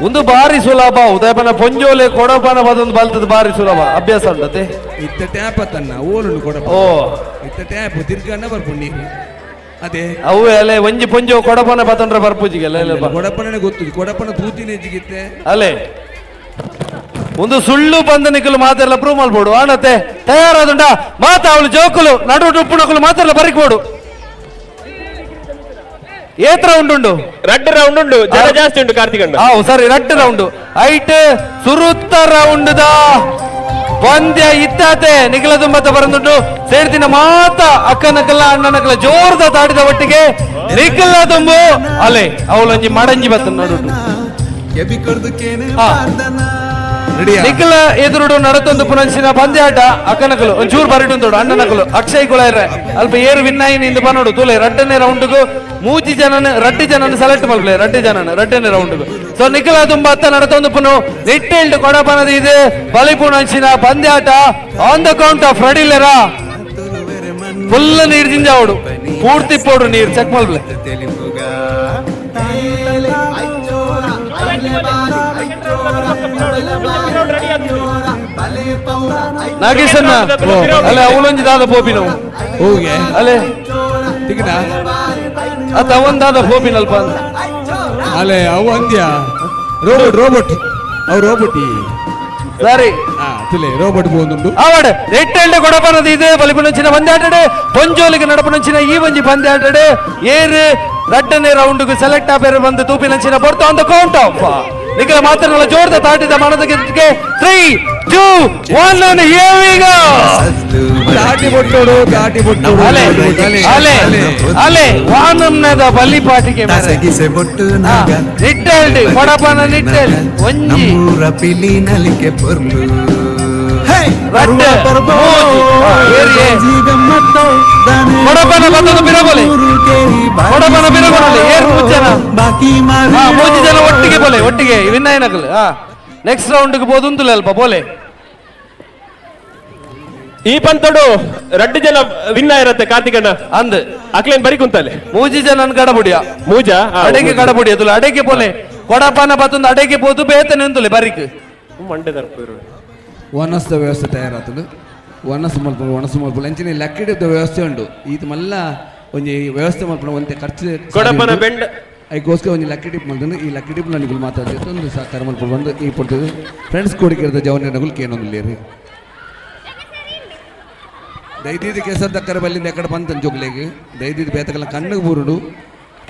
ಒಂದು ಬಾರಿ ಸುಲಭ ಉದಯಪನ ಪೊಂಜೋಲೆ ಕೊಡಪನ ಬದೊಂದು ಬಲ್ತದ ಬಾರಿ ಸುಲಭ ಅಭ್ಯಾಸ ಉಂಟತೆ ಇತ್ತ ಟ್ಯಾಪ್ ತನ್ನ ಓಲುಂಡು ಕೊಡಪ ಓ ಇತ್ತ ಟ್ಯಾಪ್ ತಿರ್ಗಣ್ಣ ಬರ್ಪು ನೀರು ಅದೇ ಅವು ಅಲೆ ಒಂಜಿ ಪೊಂಜೋ ಕೊಡಪನ ಬತ್ತಂಡ್ರೆ ಬರ್ಪೂಜಿಗೆ ಅಲ್ಲ ಕೊಡಪನೇ ಗೊತ್ತು ಕೊಡಪನ ತೂತಿನ ಜಿಗಿತ್ತೆ ಅಲೆ ಒಂದು ಸುಳ್ಳು ಬಂದ ನಿಕ್ಕಲು ಮಾತೆಲ್ಲ ಪ್ರೂವ್ ಮಾಡ್ಬೋಡು ಆಣತೆ ತಯಾರಾದುಂಡ ಮಾತ ಅವಳು ಜೋಕುಲು ನಡು ಡುಪ್ಪುನಕುಲು ಮಾತೆಲ್ಲ ಬರಿಕೋಡು ಏತ್ ರೌಂಡ್ ಉಂಡು ರಡ್ಡು ರೌಂಡ್ ಉಂಡು ಜನ ಜಾಸ್ತಿ ಉಂಟು ಕಾರ್ತಿಕ್ ಅಣ್ಣ how ಸರಿ ರಡ್ಡು ರೌಂಡ್ ಐಟ್ ಸುರುತ್ತ ರೌಂಡ್ the ಪಂದ್ಯ ಇತ್ತಾತೆ ನಿಖಿಲ ತುಂಬತ್ತ ಬರಂದುಂಟು ಸೇರ್ತಿನ ಮಾತ ಅಕ್ಕನಕಲ್ಲ ಅಣ್ಣನಕಲ್ಲ ಜೋರ್ದ ತಾಡಿದ ಒಟ್ಟಿಗೆ ನಿಖಿಲ ತುಂಬು ಅಲೆ ಅವಳೊಂಜಿ ಮಡಂಜಿ ಬತ್ತ ನಡು ನಿಖಿಲ ಎದುರುಡು ನಡತೊಂದು ಪುನಂಚಿನ ಪಂದ್ಯಾಟ ಅಕ್ಕನಕಲು ಒಂಚೂರು ಬರಿಟುಂದೋಡು ಅಣ್ಣನಕಲು ಅಕ್ಷಯ್ ಕುಳೈರೆ ಅಲ್ಪ ಏರು ವಿನ್ನಾಯಿನ ಇಂದು ಬನ್ನೋಡು ತೂಲೆ ರಡ್ಡನೇ ರೌಂಡ್ಗು ಮೂಜಿ ಜನನ ರಡ್ಡಿ ಜನನ ಸೆಲೆಕ್ಟ್ ಮಲ್ಪಲೆ ರಡ್ಡಿ ಜನನ ರಡ್ಡನೇ ರೌಂಡ್ಗು ಸೊ ನಿಖಿಲ ತುಂಬ ಅತ್ತ ನಡತೊಂದು ಪುನು ನಿಟ್ಟೆಲ್ಡು ಕೊಡಪನದ ಇದು ಬಲಿಪುಣಂಚಿನ ಪಂದ್ಯಾಟ on the count of ರೆಡಿಲೆರ full ನೀರು ಜಿಂಜಾವಡು ಪೂರ್ತಿ ಪೋಡು ನೀರು ಚೆಕ್ ಮಲ್ಪಲೆ ನಾಗೇಶಣ್ಣ ಅಲ್ಲೇ ಅವಳೊಂಜಿ ದಾದ ಪೋಪಿನ ಹೋಗಿ ಅಲ್ಲೇ ತಿಕ್ಕಡ ಅತ್ತ ಅವನ್ ದಾದ ಪೋಪಿನಲ್ಪ ಅಲೆ ಅವು ಅಂದ್ಯ ರೋಬೋಟ್ ರೋಬೋಟ್ ಅವು ರೋಬೋಟ್ ಸರಿ ತುಲೆ ರೋಬೋಟ್ ಒಂದುಂಡು ಆವಾಡ ಎಟ್ಟೆಲ್ಡೆ ಕೊಡಪನದ ಇದೆ ಬಲಿಪುನಂಚಿನ ಪಂದ್ಯಾಟಡೆ ಪೊಂಜೋಲಿಗೆ ನಡಪುನಂಚಿನ ಈ ಒಂಜಿ ಪಂದ್ಯಾಟಡೆ ಏರು ರಡ್ಡನೇ ರೌಂಡ್ಗೆ ಸೆಲೆಕ್ಟ್ ಆಪೇರು ಬಂದು ತೂಪಿನಂಚಿನ ಬೊರ್ತ on the count of ನಿಖಿಲ ಮಾತ್ರ ಜೋರ್ದ ತಾಟಿದ ಮನದಕ್ಕೆ 3 2 1 here we go. ದಾಟಿ ಬೊಟ್ಟೋಡು ದಾಟಿ ಬೊಟ್ಟೋಡು ಅಲೆ ಅಲೆ ಅಲೆ ವಾನನ್ನದ ಬಲಿಪಾಟಿಗೆ ಸಗಿಸೆ ಬೊಟ್ಟು ನಾಗ ನಿಟ್ಟೆಲ್ಡಿ ಕೊಡಪನ ನಿಟ್ಟೆಲ್ ಒಂಜಿ ನಮ್ಮೂರ ಪಿಲಿ ನಲಿಕೆ ಪೊರ್ಲು ರಡ್ಡು, ಮೂಜಿ, ಏರಿಯೆ. ಕೊಡಪನ ಬತ್ತದ ಬಿರಬೋಲೆ ಕೊಡಪನ ಬಿರಬೋಲೆ ಏರ್ ಮೂರು ಜನ ಬಾಕಿ ಮೂಜಿ ಜನ ಒಟ್ಟಿಗೆ ಬೋಲೆ ಒಟ್ಟಿಗೆ ವಿನ್ನಾಯನಕಲ್ ಹಾ ನೆಕ್ಸ್ಟ್ ರೌಂಡ್ ಬೋದುಂತುಲೆ ಅಲ್ಪ ಬೋಲೆ ಈ ಪಂತಡು ರಡ್ಡು ಜನ ವಿನ್ ಆಗಿರತ್ತೆ ಕಾರ್ತಿಕಣ್ಣ ಅಂದ್ ಅಕ್ಲೇನ್ ಬರಿ ಕುಂತಲೆ ಮೂಜಿ ಜನ ಕಡಬುಡಿಯ ಮೂಜ ಅಡೆಗೆ ಕಡಬುಡಿಯ ತುಲೆ ಅಡೆಗೆ ಪೋಲೆ ಕೊಡಪನ ಬತ್ತೊಂದು ಅಡೆಗೆ ಪೋದು ಬೇತನೆ ಅಂತುಲೆ ಬರಿಕ್ ಮಂಡೆ ದರ್ಪು ವನಸ್ದ ವ್ಯವಸ್ಥೆ ತಯಾರಾತುಂಡು ವನಸ್ ಮಲ್ಪುಂಡು ಒಣಸು ಮಲ್ಪುಂಡು ಅಂಚನೆ ಲಕ್ಕಿಡಿದ ವ್ಯವಸ್ಥೆ ಉಂಡು ಈತ ಮಲ್ಲ ಒಂಜಿ ವ್ಯವಸ್ಥೆ ಮಲ್ಪುಂಡು ಒಂತೆ ಖರ್ಚು ಕೊಡಪನ ಬೆಂಡ್ ಐಕೋಸ್ಕರ ಒಂಜಿ ಲಕ್ಕಿ ಟಿಪ್ ಮಲ್ತಂದು ಈ ಲಕ್ಕಿ ಟಿಪ್ ನನಗೆ ಮಾತಾಡ್ತಿತ್ತು ಒಂದು ಸಹಕಾರ ಮಲ್ಪುಂಡು ಬಂದು ಈ ಪೊರ್ತದೆ ಫ್ರೆಂಡ್ಸ್ ಕೋಡಿಕಿರದ ಜವನ ನಗುಲು ಕೇನೊಂದು ದಯದೀದಿ ಕೆಸರು ದಕ್ಕರ ಬಲ್ಲಿಂದ ಎಕ್ಕಡ ಬಂತನ್ ಜೋಗ್ಲೆಗ್ ದಯದೀದಿ ಬೇತಕಲ್ಲ ಕಣ್ಣಿಗೆ ಬೂರುಡು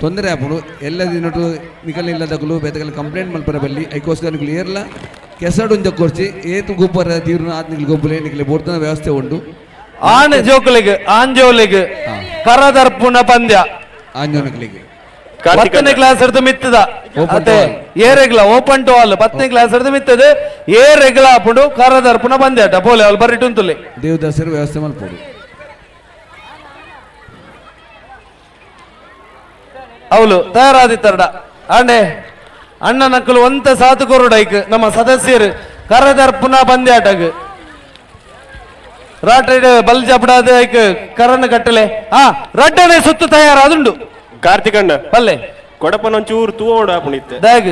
ತೊಂದರೆ ಆಪುಂಡು ಎಲ್ಲ ದಿನಟು ನಿಕಲ್ ಇಲ್ಲದಕ್ಕಲು ಬೇತಕಲ್ಲ ಕಂಪ್ಲೇಂಟ್ ಮಲ್ಪರ ಬಲ್ಲಿ ಐಕೋಸ್ಕರ ನಿಕಲು ಏರ್ಲ ಕೆಸಡು ಒಂಜ ಕೊರ್ಚಿ ಏತು ಗೊಬ್ಬರ ತೀರ್ನ ಆತ್ ನಿಕಲು ಗೊಬ್ಬಲೆ ನಿಕಲೆ ಬೋರ್ತನ ವ್ಯವಸ್ಥೆ ಉಂಡು ಆನ್ ಜೋಕುಲೆಗ್ ಆಂಜೋಲೆಗ್ ಕರದರ್ಪುಣ ಪಂದ್ಯ ಆಂಜೋನಕ್ಲಿಗೆ 10ನೇ ಕ್ಲಾಸ್ ಹಿಡಿದು ಮಿತ್ತದ ಅತ್ತೆ ಏರೆಗ್ಲ open to all 10ನೇ ಕ್ಲಾಸ್ ಹಿಡಿದು ಮಿತ್ತದ ಏರೆಗ್ಲ ಆಪುಂಡು ಕರದರ್ಪುಣ ಪಂದ್ಯಾಟ ಪೋಲೆ ಅವಳು ಬರಿಟುಂತುಲೆ ದೇವದಾಸರು ವ್ಯವಸ್ಥೆ ಮಲ್ಪೋಡು ಅವಳು ತಯಾರಾದಿತ್ತರಡ ಆಂಡೆ ಅಣ್ಣ ನಕ್ಕಲು ಒಂತ ಸಾತು ಕೊರುಡೈಕ್ ನಮ್ಮ ಸದಸ್ಯರು ಕರದರ್ಪುನ ಪಂದ್ಯಾಟಗ್ ರಾಟೆಡ್ ಬಲ್ ಜಪಡಾದ ಐಕ್ ಕರನ್ ಕಟ್ಟಲೆ ಆ ರಡ್ಡನೆ ಸುತ್ತು ತಯಾರಾದುಂಡು ಕಾರ್ತಿಕಣ್ಣ ಪಲ್ಲೆ ಕೊಡಪನ ಒಂಚೂರು ತೂವೋಡು ಆಪುಣಿತ್ತೆ ದಾಗ್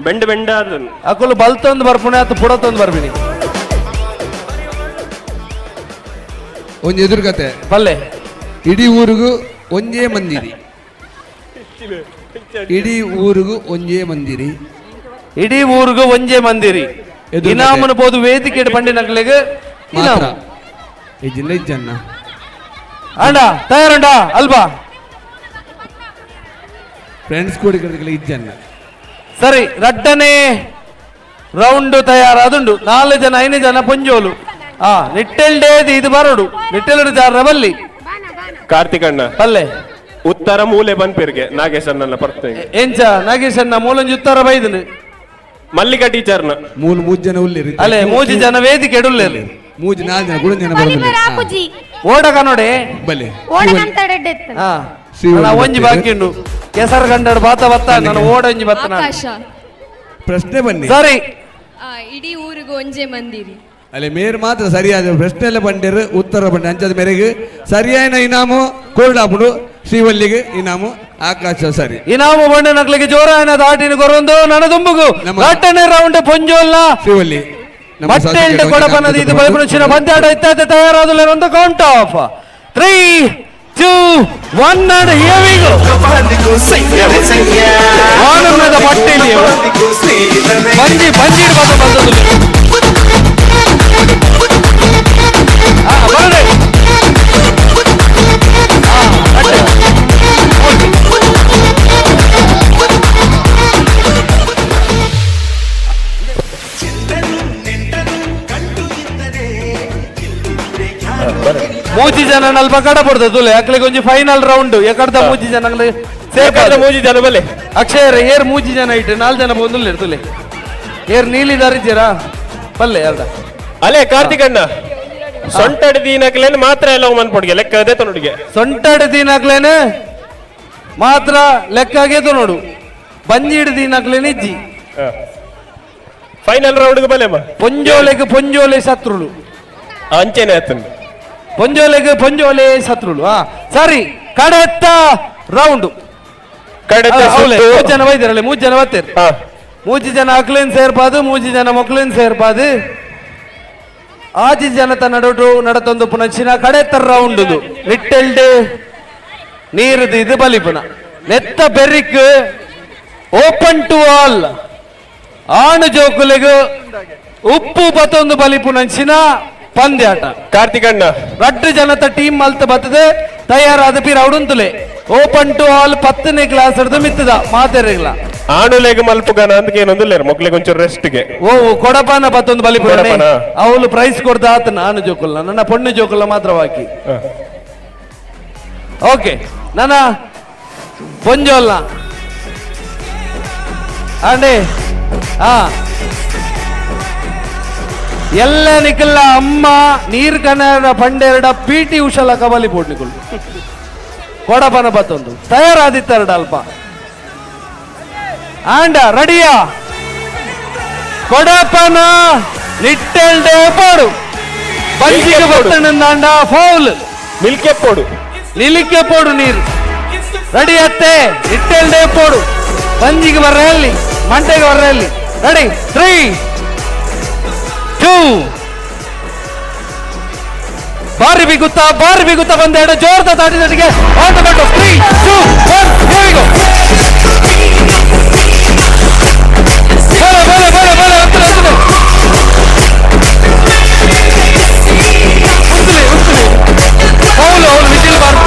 ಬೆಂಡ್ ಬೆಂಡ ಅದನ್ನು ಅಕುಲು ಬಲ್ತೊಂದು ಬರ್ಪುಣೆ ಆತು ಪುಡತೊಂದು ಬರ್ಪಿನಿ ಒಂಜಿ ಎದುರುಗತೆ ಪಲ್ಲೆ ಇಡೀ ಊರಿಗೂ ಒಂಜೇ ಮಂದಿರಿ ಇಡೀ ಊರಿಗೂ ಒಂಜೇ ಮಂದಿರಿ ಇಡೀ ಊರುಗು ಒಂಜೆ ಮಂದಿರಿ ಇನಾಮನ ಪೋದು ವೇದಿಕೆ ಪಂಡಿನಕ್ಲೆಗ್ ಇನಾಮ ಈ ಜಿಲ್ಲೆ ಇಜ್ಜನ್ನ ಅಣ್ಣ ತಯಾರುಂಡ ಅಲ್ವಾ ಫ್ರೆಂಡ್ಸ್ ಕೂಡಿ ಇಜ್ಜನ್ನ. ಸರಿ ರಡ್ಡನೆ ರೌಂಡ್ ತಯಾರಾದುಂಡು 4 ಜನ 5 ಜನ ಪೊಂಜೋಲು ಆ ನಿಟ್ಟೆಲ್ಡೇ ಇದು ಬರೋಡು ನಿಟ್ಟೆಲ್ಡು ಜಾರ ಬಲ್ಲಿ ಕಾರ್ತಿಕ್ ಅಣ್ಣ ಪಲ್ಲೆ ಉತ್ತರ ಮೂಲೆ ಬನ್ಪೇರ್ಗೆ ನಾಗೇಶ್ ಅಣ್ಣನ ಪರ್ತೇನೆ ಎಂಚ ನಾಗೇಶ್ ಅಣ್ಣ ಮೂಲಂಜಿ ಉತ್ತರ ಬೈದನು ಮಲ್ಲಿಕಾ ಟೀಚರ್ನ ಮೂಲ ಮೂಜ್ ಜನ ಉಲ್ಲೇರಿ ಅಲ್ಲೇ ಮೂಜಿ ಜನ ವೇದಿಕೆ ಉಲ್ಲೇರಿ ಮೂಜಿ 4 ಜನ ಗುಣ ಜನ ಬರೋದಿಲ್ಲ ಓಡಕ ನೋಡಿ ಬಲೆ ಒಂಜಿ ಬಾಕಿ ಉಂಡು ಕೆಸರು ಗಂಡಡು ಬಾತ ಬತ್ತ ನಾನು ಓಡೊಂಜಿ ಬತ್ತ ಪ್ರಶ್ನೆ ಬನ್ನಿ ಸರಿ ಇಡೀ ಊರಿಗೆ ಒಂಜೆ ಮಂದಿರಿ ಅಲ್ಲಿ ಮೇರ್ ಮಾತ್ರ ಸರಿಯಾದ ಪ್ರಶ್ನೆ ಎಲ್ಲ ಬಂಡಿರು ಉತ್ತರ ಬಂಡಿ ಅಂಚದ ಮೇರೆಗೆ ಸರಿಯಾದ ಇನಾಮು ಕೋಲ್ಡಾಪುಡು ಶ್ರೀವಲ್ಲಿಗೆ ಇನಾಮು ಆಕಾಶ ಸರಿ ಇನಾಮು ಬಂಡೆ ನಕ್ಲಿಗೆ ಜೋರಾಯನ ದಾಟಿನ ಕೊರೊಂದು ನನ್ನ ದುಂಬುಗು ಘಟನೆ ರೌಂಡ್ ಪೊಂಜೋಲ್ಲ ಶ್ರೀವಲ್ಲಿ ಮಟ್ಟೆಲ್ಡ ಕೊಡಪನದ ಇದು ಬಲಪುರುಷನ ಪಂದ್ಯಾಟ ಇತ್ಯಾದಿ ತಯಾರಾದಲ್ಲ ಒಂದು count of 3 2 1 and here we go. ವಾನರದ ಪಟ್ಟೆಲಿ ಬಂಜಿ ಬಂಜಿ ಬಂದ ಬಂದದ್ದು ಮೂಜಿ ಜನ ನಲ್ಪ ಕಡ ಪಡ್ತದೆ ಅಕ್ಲಿಗೆ ಒಂಜಿ ಫೈನಲ್ ರೌಂಡ್ ಎಕಡ್ದ ಮೂಜಿ ಜನ ಸೇರ್ಪದ ಮೂಜಿ ಜನ ಬಲೆ ಅಕ್ಷಯರ ಏರ್ ಮೂಜಿ ಜನ ಇಟ್ಟು 4 ಜನ ಬಂದುಲ್ಲ ಇರ್ತುಲೆ ಏರ್ ನೀಲಿ ದಾರಿದ್ದೀರಾ ಪಲ್ಲೆ ಅರ್ಧ ಅಲೆ ಕಾರ್ತಿಕ್ ಅಣ್ಣ ಸೊಂಟಡಿ ದೀನಕ್ಲೇನು ಮಾತ್ರ ಎಲ್ಲ ಮನ್ಪೊಡ್ಗೆ ಲೆಕ್ಕ ಅದೇ ತನುಡಿಗೆ ಸೊಂಟಡಿ ದೀನಕ್ಲೇನು ಮಾತ್ರ ಲೆಕ್ಕಾಗೆ ನೋಡು ಬಂಜಿಡ್ ದೀನಕ್ಲೇನು ಇಜ್ಜಿ ಫೈನಲ್ ರೌಂಡ್ ಬಲೆ ಪೊಂಜೋಲೆಗೆ ಪೊಂಜೋಲೆ ಶತ್ರುಳು ಅಂಚೆನೆ ಆತನು ಪೊಂಜೋಲೆಗೆ ಪೊಂಜೋಲೆ ಶತ್ರುಳು ಸರಿ ಕಡೆತ್ತ ರೌಂಡ್ ಮೂರು ಜನ ಬೈದಿರಲ್ಲ 3 ಜನ ಬರ್ತೀರಿ 3 ಜನ ಅಕ್ಲೇನ್ ಸೇರ್ಪಾದು 3 ಜನ ಮಕ್ಳೇನ್ ಸೇರ್ಪಾದು ಆಜಿ ಜನತ ನಡುಟು ನಡತೊಂದು ಪುನಚಿನ ಕಡೆತ್ತ ರೌಂಡ್ ನಿಟ್ಟೆಲ್ಡ್ ನೀರುದು ಇದು ಬಲಿಪುನ ನೆತ್ತ ಬೆರಿಕ್ open to all ಆಣು ಜೋಕುಲೆಗು ಉಪ್ಪು ಬತ್ತೊಂದು ಬಲಿಪುನಂಚಿನ ಪಂದ್ಯಾಟ ಕಾರ್ತಿಕ್ ಅಣ್ಣ ರಡ್ಡು ಜನತ ಟೀಮ್ ಮಲ್ತ ಬರ್ತದೆ ತಯಾರಾದ ಪೀರ್ ಅವಡುಂತುಲೆ open to all 10ನೇ ಕ್ಲಾಸ್ ಹಿಡಿದು ಮಿತ್ತದ ಮಾತೆರೆಗ್ಲ ಆಣುಲೆಗ್ ಮಲ್ಪುಗನ ಅಂತ ಏನೊಂದಿಲ್ಲ ಮೊಕ್ಲೆಗೆ ಒಂಚೂರು ರೆಸ್ಟ್ಗೆ ಓ ಕೊಡಪಾನ ಬತ್ತೊಂದು ಬಲಿಪುನ ಅವಳು ಪ್ರೈಸ್ ಕೊಡ್ದ ಆತ ನಾನು ಜೋಕುಲ್ಲ ನನ್ನ ಪೊಣ್ಣು ಜೋಕುಲ್ಲ ಮಾತ್ರ ಬಾಕಿ ಓಕೆ ನನ್ನ ಪೊಂಜೋಲ್ಲ ಅಂಡೆ ಹಾ ಎಲ್ಲ ನಿಕಲ್ಲ ಅಮ್ಮ ನೀರ್ ಕನ್ನಡ ಪಂಡೆರಡ ಪಿ ಟಿ ಉಷಲ ಕಬಲಿ ಬೋರ್ಡ್ ನಿಕುಲ್ ಕೊಡಪನ ಬತ್ತೊಂದು ತಯಾರಾದಿತ್ತೆರಡ ಅಲ್ಪ ಆಂಡ ರೆಡಿಯಾ ಕೊಡಪನ ನಿಟ್ಟೆಲ್ಡೆ ಪೋಡು ಬಂಜಿಗೆ ಬತ್ತಣ್ಣಂದಾಂಡ ಫೌಲ್ ಮಿಲ್ಕೆ ಪೋಡು ನಿಲಿಕೆ ಪೋಡು ನೀರು ರೆಡಿ ಅತ್ತೆ ನಿಟ್ಟೆಲ್ಡೆ ಪೋಡು ಬಂಜಿಗೆ ಬರ್ರೆ ಅಲ್ಲಿ ಮಂಟೆಗೆ ಬರ್ರೆ ಅಲ್ಲಿ ರೆಡಿ 3 2 ಬಾರಿ ಬಿಗುತ್ತಾ ಬಾರಿ ಬಿಗುತ್ತಾ ಬಂದ ಜೋರದ ತಾಟಿದಟಿಗೆ on the count of 3 2 1 here we go. ಬಲೆ ಬಲೆ ಬಲೆ ಬಲೆ ಉತ್ತಲೆ ಉತ್ತಲೆ ಉತ್ತಲೆ ಉತ್ತಲೆ ಹೌದು ಹೌದು ವಿಜಿಲ್ ಬಾರ್ದು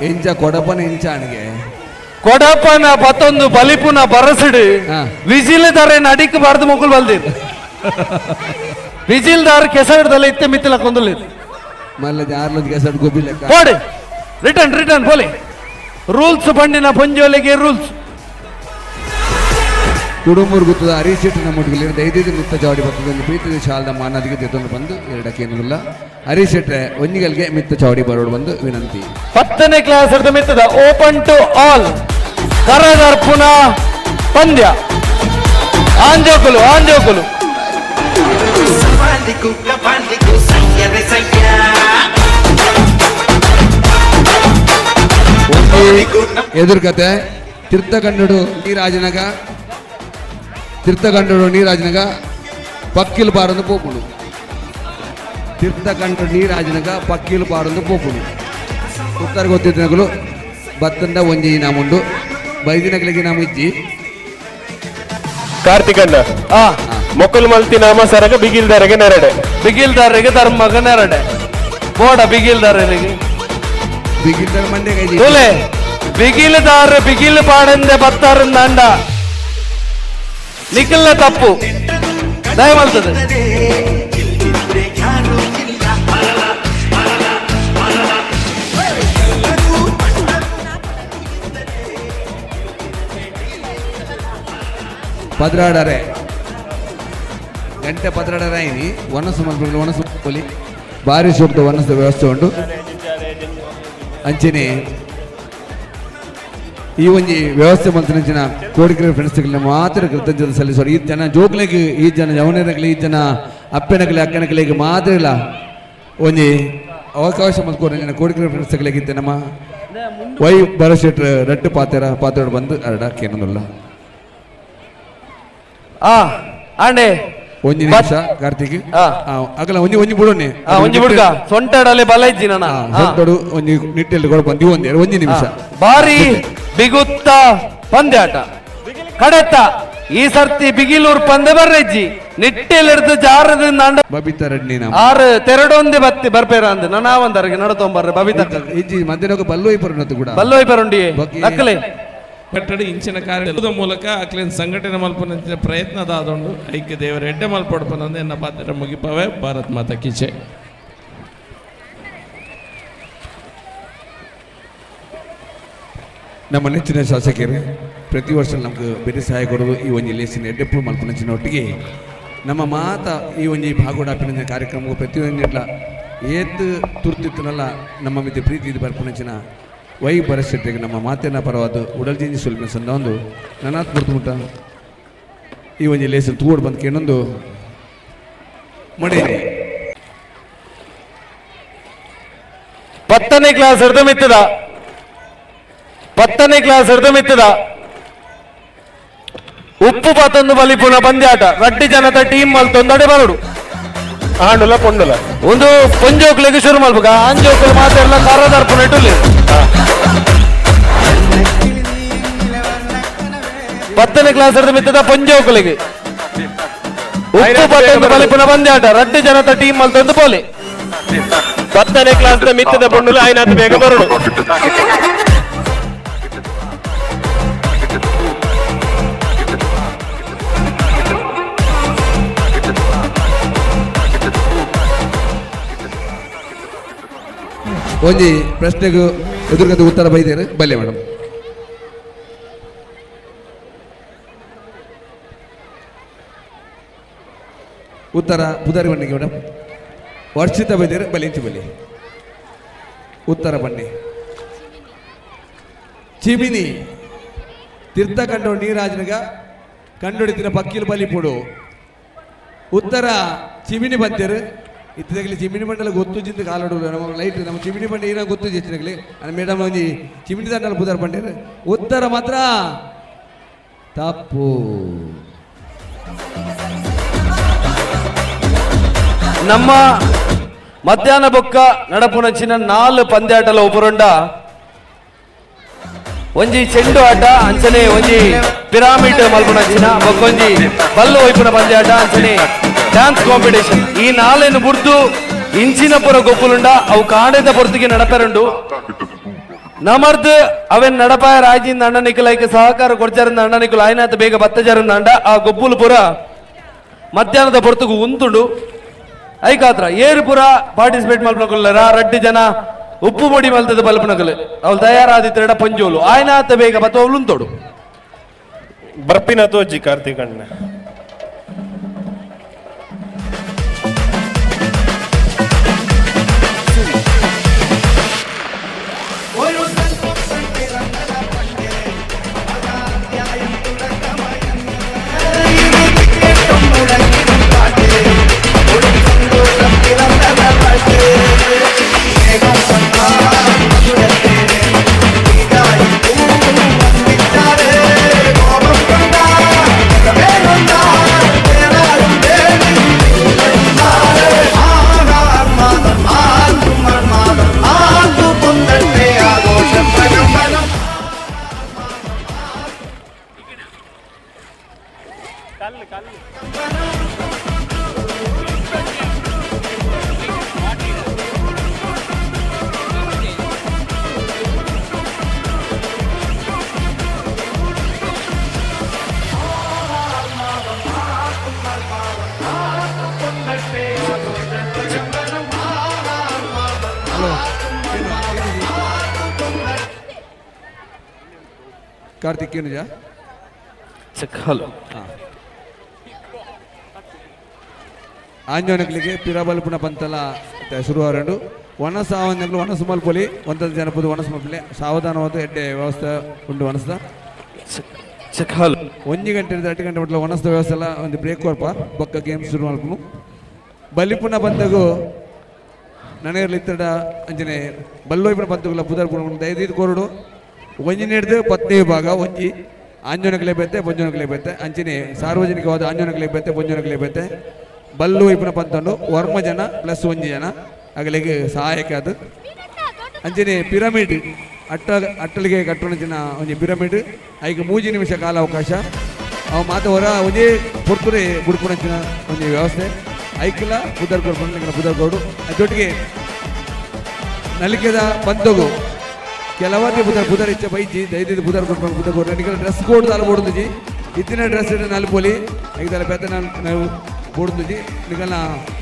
ಎಂಚ ಕೊಡಪನ ಎಂಚ ಅಣಿಗೆ ಕೊಡಪನ ಪತ್ತೊಂದು ಬಲಿಪುನ ಬರಸಿಡು ವಿಜಿಲ್ದಾರೆ ನಡಿಕ್ ಬಾರ್ದು ಮುಕುಲ್ ಬಲ್ದಿರ್ ವಿಜಿಲ್ದಾರ್ ಕೆಸರದಲ್ಲ ಇತ್ತೆ ಮಿತ್ತಲ ಕೊಂದುಲ್ಲ ಮಲ್ಲ ಜಾರ್ಲೊಂದು ಕೆಸರು ಗೋಬಿ ಲೆಕ್ಕ போடு ರಿಟರ್ನ್ ರಿಟರ್ನ್ போಲಿ ರೂಲ್ಸ್ ಬಂಡಿನ ಪೊಂಜೋಲಿಗೆ ರೂಲ್ಸ್ ಕುಡುಮೂರು ಗುತ್ತದ ಹರೀಶ್ ನಮ್ಮ ದೈದಿದ್ದು ಮಿತ್ತ ಚಾವಡಿ ಬರ್ತದೆ ಒಂದು ಪ್ರೀತಿದ ಶಾಲದ ಮಾನದಿಗೆ ತೆತ್ತೊಂದು ಬಂದು ಎರಡಕ್ಕೇನಿಲ್ಲ ಹರೀಶ್ ಶೆಟ್ರೆ ಒಂಜಿಗಲ್ಗೆ ಮಿತ್ತ ಚಾವಡಿ ಬರೋಡು ಬಂದು ವಿನಂತಿ. 10ನೇ ಕ್ಲಾಸ್ ಮಿತ್ತದ open to all ಕರದರ್ಪುನ ಪಂದ್ಯ ಆಂಜೋಕುಲು ಆಂಜೋಕುಲು ಎದುರುಕತೆ ತೀರ್ಥಖಂಡಡು ನೀರಾಜನಗ ತೀರ್ಥಖಂಡಡು ನೀರಾಜನಗ ಪಕ್ಕಿಲು ಪಾರೊಂದು ಪೋಪುಂಡು ತೀರ್ಥಖಂಡ ನೀರಾಜನಗ ಪಕ್ಕಿಲು ಪಾರೊಂದು ಪೋಪುಂಡು ಉತ್ತರ ಗೊತ್ತಿದ್ದನಗಲು ಬತ್ತಂಡ ಒಂಜಿ ಇನಾಮುಂಡು ಬೈದಿನಗಳಿಗೆ ಇನಾಮು ಇಜ್ಜಿ ಕಾರ್ತಿಕಣ್ಣ ಮೊಕ್ಕಲು ಮಲ್ತಿ ನಾಮ ಸರಗ ಬಿಗಿಲ್ದಾರಗೆ ನೆರಡೆ. ಬಿಗಿಲ್ದಾರರಿಗೆ ಧರ್ಮಗ ನೆರಡೆ ಬೋಡ ಬಿಗಿಲ್ದಾರರಿಗೆ. ಬಿಗಿಲ್ದಾರ ಮಂಡೆ ಕೈ. ತುಲೆ ಬಿಗಿಲ್ದಾರ ಬಿಗಿಲ್ ಪಾಡಂದೆ ಬತ್ತಾರಂದಾಂಡ ನಿಖಲ್ನ ತಪ್ಪು ದಯಮಲ್ತದೆ. ಪದ್ರಾಡರೆ ಗಂಟೆ ಪದ್ರಾಡರೆ ಐನಿ ಒನಸು ಮಲ್ಪುಗಳು ಒನಸು ಮಲ್ಪೊಲಿ ಬಾರಿ ಸೂಕ್ತ ಒನಸು ವ್ಯವಸ್ಥೆ ಉಂಟು. ಅಂಚನೆ ಈ ಒಂಜಿ ವ್ಯವಸ್ಥೆ ಮಲ್ತಿನಂಚಿನ ಕೋಡಿಕೆರೆ ಫ್ರೆಂಡ್ಸ್ಗಳನ್ನ ಮಾತ್ರ ಕೃತಜ್ಞತೆ ಸಲ್ಲಿಸುವರು. ಈ ಜನ ಜೋಕ್ಲೆಗ್, ಈ ಜನ ಜವನರಗ್ಲಿ, ಈ ಜನ ಅಪ್ಪನಕಲೆ ಅಕ್ಕನಕಲೆಗೆ ಮಾತ್ರ ಇಲ್ಲ ಒಂಜಿ ಅವಕಾಶ ಮಲ್ಕೊರಂಚಿನ ಕೋಡಿಕೆರೆ ಫ್ರೆಂಡ್ಸ್ಗಳಿಗೆ ನಮ್ಮ ವೈ ಬರಶೆಟ್ರ್ ರಟ್ಟು ಪಾತ್ರ ಪಾತ್ರ ಬಂದು ಅರಡ ಕೇನೊಂದುಲ್ಲ. ಆಂಡೆ ಒಂಜಿ ನಿಮಿಷ ಕಾರ್ತಿಕ್ ಅಗಲ ಒಂಜಿ ಒಂಜಿ ಬುಡೋನೆ. ಒಂಜಿ ಬುಡ್ಕ ಸೊಂಟಡಲ್ಲಿ ಬಲ ಇಜ್ಜಿ ನನ್ನ ಸೊಂಟಡು ಒಂಜಿ ನಿಟ್ಟೆಲ್ಲಿ ಕೊಡ ಬಂದಿ ಒಂದೇ ಒಂಜಿ ನಿಮಿಷ. ಬಾರಿ ಬಿಗುತ್ತ ಪಂದ್ಯಾಟ ಕಡೆತ ಈ ಸರ್ತಿ ಬಿಗಿಲೂರ್ ಪಂದೆ ಬರ್ರೆಜ್ಜಿ ನಿಟ್ಟೆಲ್ ಹಿಡ್ದು ಜಾರದ ನಂಡ ಬಬಿತಾ ರೆಡ್ಡಿ ಆರು ತೆರಡೊಂದೇ ಬತ್ತಿ ಬರ್ಪೇರ ಅಂದ್ ನನಾವಂದರಿಗೆ ನಡತೊಂಬರ್ರೆ ಬಬಿತಾ. ಇಜ್ಜಿ ಮಧ್ಯನೊಕ ಬಲ್ಲೋಯ್ ಪರುನತ್ತು ಕೂಡ ಬಲ್ಲೋಯ್ ಪರುಂಡಿ ನಕ್ಕಲೆ ಕಟ್ಟಡ ಇಂಚಿನ ಕಾರ್ಯದ ಮೂಲಕ ಅಕ್ಲೇನ್ ಸಂಘಟನೆ ಮಲ್ಪನಂಚಿನ ಪ್ರಯತ್ನ ದಾದೊಂಡು ಐಕ್ಯ ದೇವರ ಎಡ್ಡೆ ಮಲ್ಪೊಡ್ಪನಂದು ಎನ್ನ ಪಾತ್ರ ಮುಗಿಪವೆ. ಭಾರತ್ ಮಾತಾ ಕಿ ಜೈ. ನಮ್ಮ ನೆಚ್ಚಿನ ಶಾಸಕರು ಪ್ರತಿ ವರ್ಷ ನಮ್ಗೆ ಬೇರೆ ಸಹಾಯ ಕೊಡೋದು ಈ ಒಂಜಿ ಲೇಸಿನ ಎಡ್ಡೆಪ್ಪು ಮಲ್ಪನಂಚಿನ ಒಟ್ಟಿಗೆ ನಮ್ಮ ಮಾತ ಈ ಒಂಜಿ ಭಾಗೋಡಾಪಿನ ಕಾರ್ಯಕ್ರಮವು ಪ್ರತಿಯೊಂದಿಟ್ಲ ಏತ್ ತುರ್ತಿತ್ತನಲ್ಲ ನಮ್ಮ ಮಿತಿ ಪ್ರೀತಿ ಇದು ಬರ್ಪನಂಚಿನ ವೈ ಭರಶೆಟ್ಟಿಗೆ ನಮ್ಮ ಮಾತಿನ ಪರವಾದ ಉಡಲ್ಜಿಂಜಿ ಸುಲ್ಮೆ ಸಂದ ಒಂದು ನನಾತ್ ಮುಟ್ಟ ಈ ಒಂಜಿ ಲೇಸಿನ ತೂಡ್ ಬಂದ್ ಕೇನೊಂದು ಮಡೇರಿ. 10ನೇ ಕ್ಲಾಸ್ ಹಿಡಿದು ಮಿತ್ತದ 10ನೇ ಕ್ಲಾಸ್ ಹಿಡಿದು ಮಿತ್ತದ ಉಪ್ಪು ಪತ್ತೊಂದು ಬಲಿಪುನ ಪಂದ್ಯಾಟ ರಡ್ಡಿ ಜನತ ಟೀಮ್ ಮಲ್ತೊಂದಡೆ ಬರಡು ಆಂಡುಲ ಪೊಂಡುಲ ಒಂದು ಪೊಂಜೋಕ್ಲೆಗ್ ಶುರು ಮಲ್ಪುಗ ಆಂಜೋಕ್ಲು ಮಾತೆಲ್ಲ ಕರದರ್ಪುನ ಇಟ್ಟುಲಿ. 10ನೇ ಕ್ಲಾಸ್ ಹಿಡಿದು ಮಿತ್ತದ ಪೊಂಜೋಕ್ಲೆಗ್ ಉಪ್ಪು ಪತ್ತೊಂದು ಬಲಿಪುನ ಪಂದ್ಯಾಟ ರಡ್ಡಿ ಜನತ ಟೀಮ್ ಮಲ್ತೊಂದು ಪೋಲಿ. 10ನೇ ಕ್ಲಾಸ್ ಮಿತ್ತದ ಪೊಂಡುಲ ಆಯ್ನಾತ್ ಬೇಗ ಬರಡು. ಒಂಜಿ ಪ್ರಶ್ನೆಗೂ ಎದುರುಗದ ಉತ್ತರ ಬೈದೇರು ಬಲ್ಲೆ ಮೇಡಮ್. ಉತ್ತರ ಪುದಾರಿ ಬನ್ನಿ ಮೇಡಮ್. ವರ್ಷಿತ ಬೈದೇರು ಬಲಿ ಇಂಚು ಬಲಿ ಉತ್ತರ ಬನ್ನಿ. ಚಿಮಿನಿ ತೀರ್ಥ ಕಂಡು ನೀರಾಜನಗ ಕಂಡುಹಿಡಿತಿನ ಪಕ್ಕಿಲು ಬಲಿಪುಡು. ಉತ್ತರ ಚಿಮಿನಿ ಬಂತೇರು. ಇತ್ತದಾಗಲಿ ಚಿಮಿನಿ ಬಂಡಲ ಗೊತ್ತು ಜಿಂದ ಕಾಲಡು ನಮ್ಮ ಲೈಟ್ ನಮ್ಮ ಚಿಮಿನಿ ಬಂಡೆ ಏನೋ ಗೊತ್ತು ಹೆಚ್ಚಿನಾಗಲಿ ಮೇಡಮ್ ಒಂಜಿ ಚಿಮಿನಿ ದಂಡಲ ಪುದಾರ್ ಬಂಡೇರು. ಉತ್ತರ ಮಾತ್ರ ತಪ್ಪು. ನಮ್ಮ ಮಧ್ಯಾಹ್ನ ಬೊಕ್ಕ ನಡಪುನಂಚಿನ 4 ಪಂದ್ಯಾಟಲ ಉಪರುಂಡ ಒಂಜಿ ಚೆಂಡು ಆಟ ಅಂಚನೆ ಒಂಜಿ ಪಿರಾಮಿಡ್ ಮಲ್ಪುನಂಚಿನ ಬೊಕ್ಕೊಂಜಿ ಬಲ್ಲು ಒಯ್ಪುನ ಪಂದ್ಯಾಟ ಅಂಚನೆ ಡ್ಯಾನ್ಸ್ ಕಾಂಪಿಟೇಷನ್ ಈ 4 ಬುಡ್ದು ಇಂಚಿನ ಪುರ ಗೊಪ್ಪುಲುಂಡ ಅವು ಕಾಣದ ಪೊರ್ತಿಗೆ ನಡಪೆರುಂಡು. ನಮರ್ದು ಅವೆನ್ ನಡಪಾಯ ರಾಜಿಂದ ಅಣ್ಣನಿಕುಲೈಕ್ ಸಹಕಾರ ಕೊಡ್ಚಾರಿಂದ ಅಣ್ಣನಿಕುಲು ಆಯ್ನಾತ ಬೇಗ ಬತ್ತಜಾರಿಂದ ಅಂಡ ಆ ಗೊಬ್ಬುಲು ಪುರ ಮಧ್ಯಾಹ್ನದ ಪೊರ್ತುಗು ಉಂತುಂಡು. ಐಕಾತ್ರ ಏರು ಪುರ ಪಾರ್ಟಿಸಿಪೇಟ್ ಮಲ್ಪನಕುಲ್ಲರ ರಡ್ಡಿ ಜನ ಉಪ್ಪು ಮೊಡಿ ಮಲ್ತದ ಬಲ್ಪನಕುಲು ಅವಳು ತಯಾರಾದಿತ್ತೆರಡ ಪಂಜೋಲು ಆಯ್ನಾತ ಬೇಗ ಬತ್ತ ಅವಳು ಉಂತೋಡು. ಬರ್ಪಿನ ತೋಜಿ ಕಾರ್ತಿಕ್ ಅಣ್ಣ. ും ಕಾರ್ತಿಕ್ ಕೇನುಜ ಹಲೋ ಆಂಜೋನಕ್ಲಿಗೆ ಪಿರಬಲ್ಪುನ ಪಂತಲ ಶುರುವಾರಂಡು ವನಸ ಆವಂದಗಳು ವನಸು ಮಲ್ಪೊಲಿ ಒಂದೊಂದು ಜನಪದ ವನಸು ಮಲ್ಪೊಲಿ ಸಾವಧಾನವಾದ ಎಡ್ಡೆ ವ್ಯವಸ್ಥೆ ಉಂಡು ವನಸದ 1 ಗಂಟೆ 2 ಗಂಟೆ ಮಟ್ಲ ವನಸದ ವ್ಯವಸ್ಥೆ ಎಲ್ಲ ಒಂದು ಬ್ರೇಕ್ ಕೊರ್ಪ ಬೊಕ್ಕ ಗೇಮ್ ಶುರು ಮಲ್ಪುನು ಬಲಿಪುನ ಪಂತಗು ನನಗಿರ್ಲಿ ಇತ್ತಡ ಅಂಚನೆ ಬಲ್ಲೋಯ್ಪುನ ಪಂತಗುಲ ಪುದರ್ ಪುಣ ದಯದೀದ್ ಕೋರುಡು ಒಂಜಿ ಹಿಡ್ದು ಪತ್ನಿ ವಿಭಾಗ ಒಂಜಿ ಆಂಜೋನಕ್ಲೆ ಬೇತೆ ಬೊಂಜೋನಕ್ಲೆ ಬೇತೆ ಅಂಚನೆ ಸಾರ್ವಜನಿಕವಾದ ಆಂಜೋನಕ್ಲೆ ಬೇತೆ ಬೊಂಜೋನಕ್ಲೆ ಬೇತೆ ಬಲ್ಲು ಇಪ್ಪನ ಪಂತಂಡು ವರ್ಮ ಜನ ಪ್ಲಸ್ ಒಂಜಿ ಜನ ಅಗಲಿಗೆ ಸಹಾಯಕ ಅದು ಅಂಚನೆ ಪಿರಮಿಡ್ ಅಟ್ಟ ಅಟ್ಟಲಿಗೆ ಕಟ್ಟುನಂಚಿನ ಒಂಜಿ ಪಿರಮಿಡ್ ಐಕ್ 3 ನಿಮಿಷ ಕಾಲ ಅವಕಾಶ ಅವು ಮಾತ ಹೊರ ಒಂಜಿ ಪೊರ್ತುರೆ ಬುಡ್ಪುನಂಚಿನ ಒಂಜಿ ವ್ಯವಸ್ಥೆ ಐಕ್ಲ ಪುದರ್ ಕೊಡ್ಕೊಂಡು ಪುದರ್ ಕೊಡು ಅದೊಟ್ಟಿಗೆ ನಲಿಕೆದ ಪಂತಗು ಕೆಲವಾದಿ ಪುದರ್ ಪುದರ್ ಇಚ್ಚ ಬೈಜಿ ದೈದಿದ್ದು ಪುದರ್ ಕೊಡ್ಕೊಂಡು ಪುದರ್ ಕೊಡು ನಿಕಲ ಡ್ರೆಸ್ ಕೋಡ್ ದಾಲ ಬೋಡುಂಜಿ ಇತ್ತಿನ ಡ್ರೆಸ್ ನಲ್ಪೊಲಿ ಐಕ್ ಬೇತೆ ನಾವು ಬೋಡುಂಜಿ ನಿಕಲ್ನ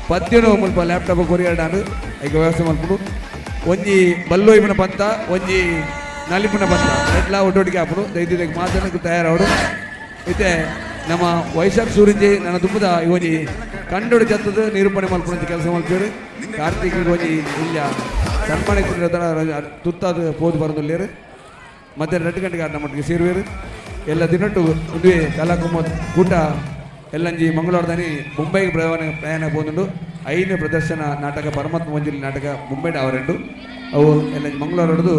ಪದ್ಯನು ಮುಲ್ಪ ಲ್ಯಾಪ್ಟಾಪ್ ಕೊರಿಯರ್ ಐಕ್ ವ್ಯವಸ್ಥೆ ಮಲ್ಪುಂಡು ಒಂಜಿ ಬಲ್ಲೋಯ್ಪುನ ಪಂತ ಒಂಜಿ ನಲಿಪುನ ಪಂತ ಎಟ್ಲ ಒಟ್ಟೊಟ್ಟಿಗೆ ಹಾಪುಡು ದೈದಿದ್ದಕ್ಕೆ ಮಾತ್ರ ತಯಾರಾವಡು ಇತ್ತೆ ನಮ್ಮ ವೈಶಾಖ್ ಸೂರಿಂಜಿ ನನ್ನ ದುಪ್ಪದ ಈ ಒಂಜಿ ಕಂಡೋಡು ಚತ್ತದ ನಿರೂಪಣೆ ಮಲ್ಪುನಂಚ ಕೆಲಸ ಮಲ್ಪೇರು ಕಾರ್ತಿಕ್ ಒಂಜಿ ಇಲ್ಲ ಸನ್ಮಾನ ತುತ್ತಾದ ಪೋದು ಬರೋದಿಲ್ಲೇರು ಮತ್ತೆ 2 ಗಂಟೆಗೆ ನಮ್ಮೊಟ್ಟಿಗೆ ಸೇರುವೇರು ಎಲ್ಲ ದಿನಟ್ಟು ಒಂದುವೆ ಕಲಾಕುಮ ಕೂಟ ಎಲ್ಲಂಜಿ ಮಂಗಳವಾರದಾನಿ ಮುಂಬೈಗೆ ಪ್ರಯಾಣ ಪೋದುಂಡು 5ನೇ ಪ್ರದರ್ಶನ ನಾಟಕ ಪರಮಾತ್ಮ ಮಂಜುಲಿ ನಾಟಕ ಮುಂಬೈಡ್ ಅವರೆಂಡು ಅವು ಎಲ್ಲ ಮಂಗಳವಾರ ಹಿಡಿದು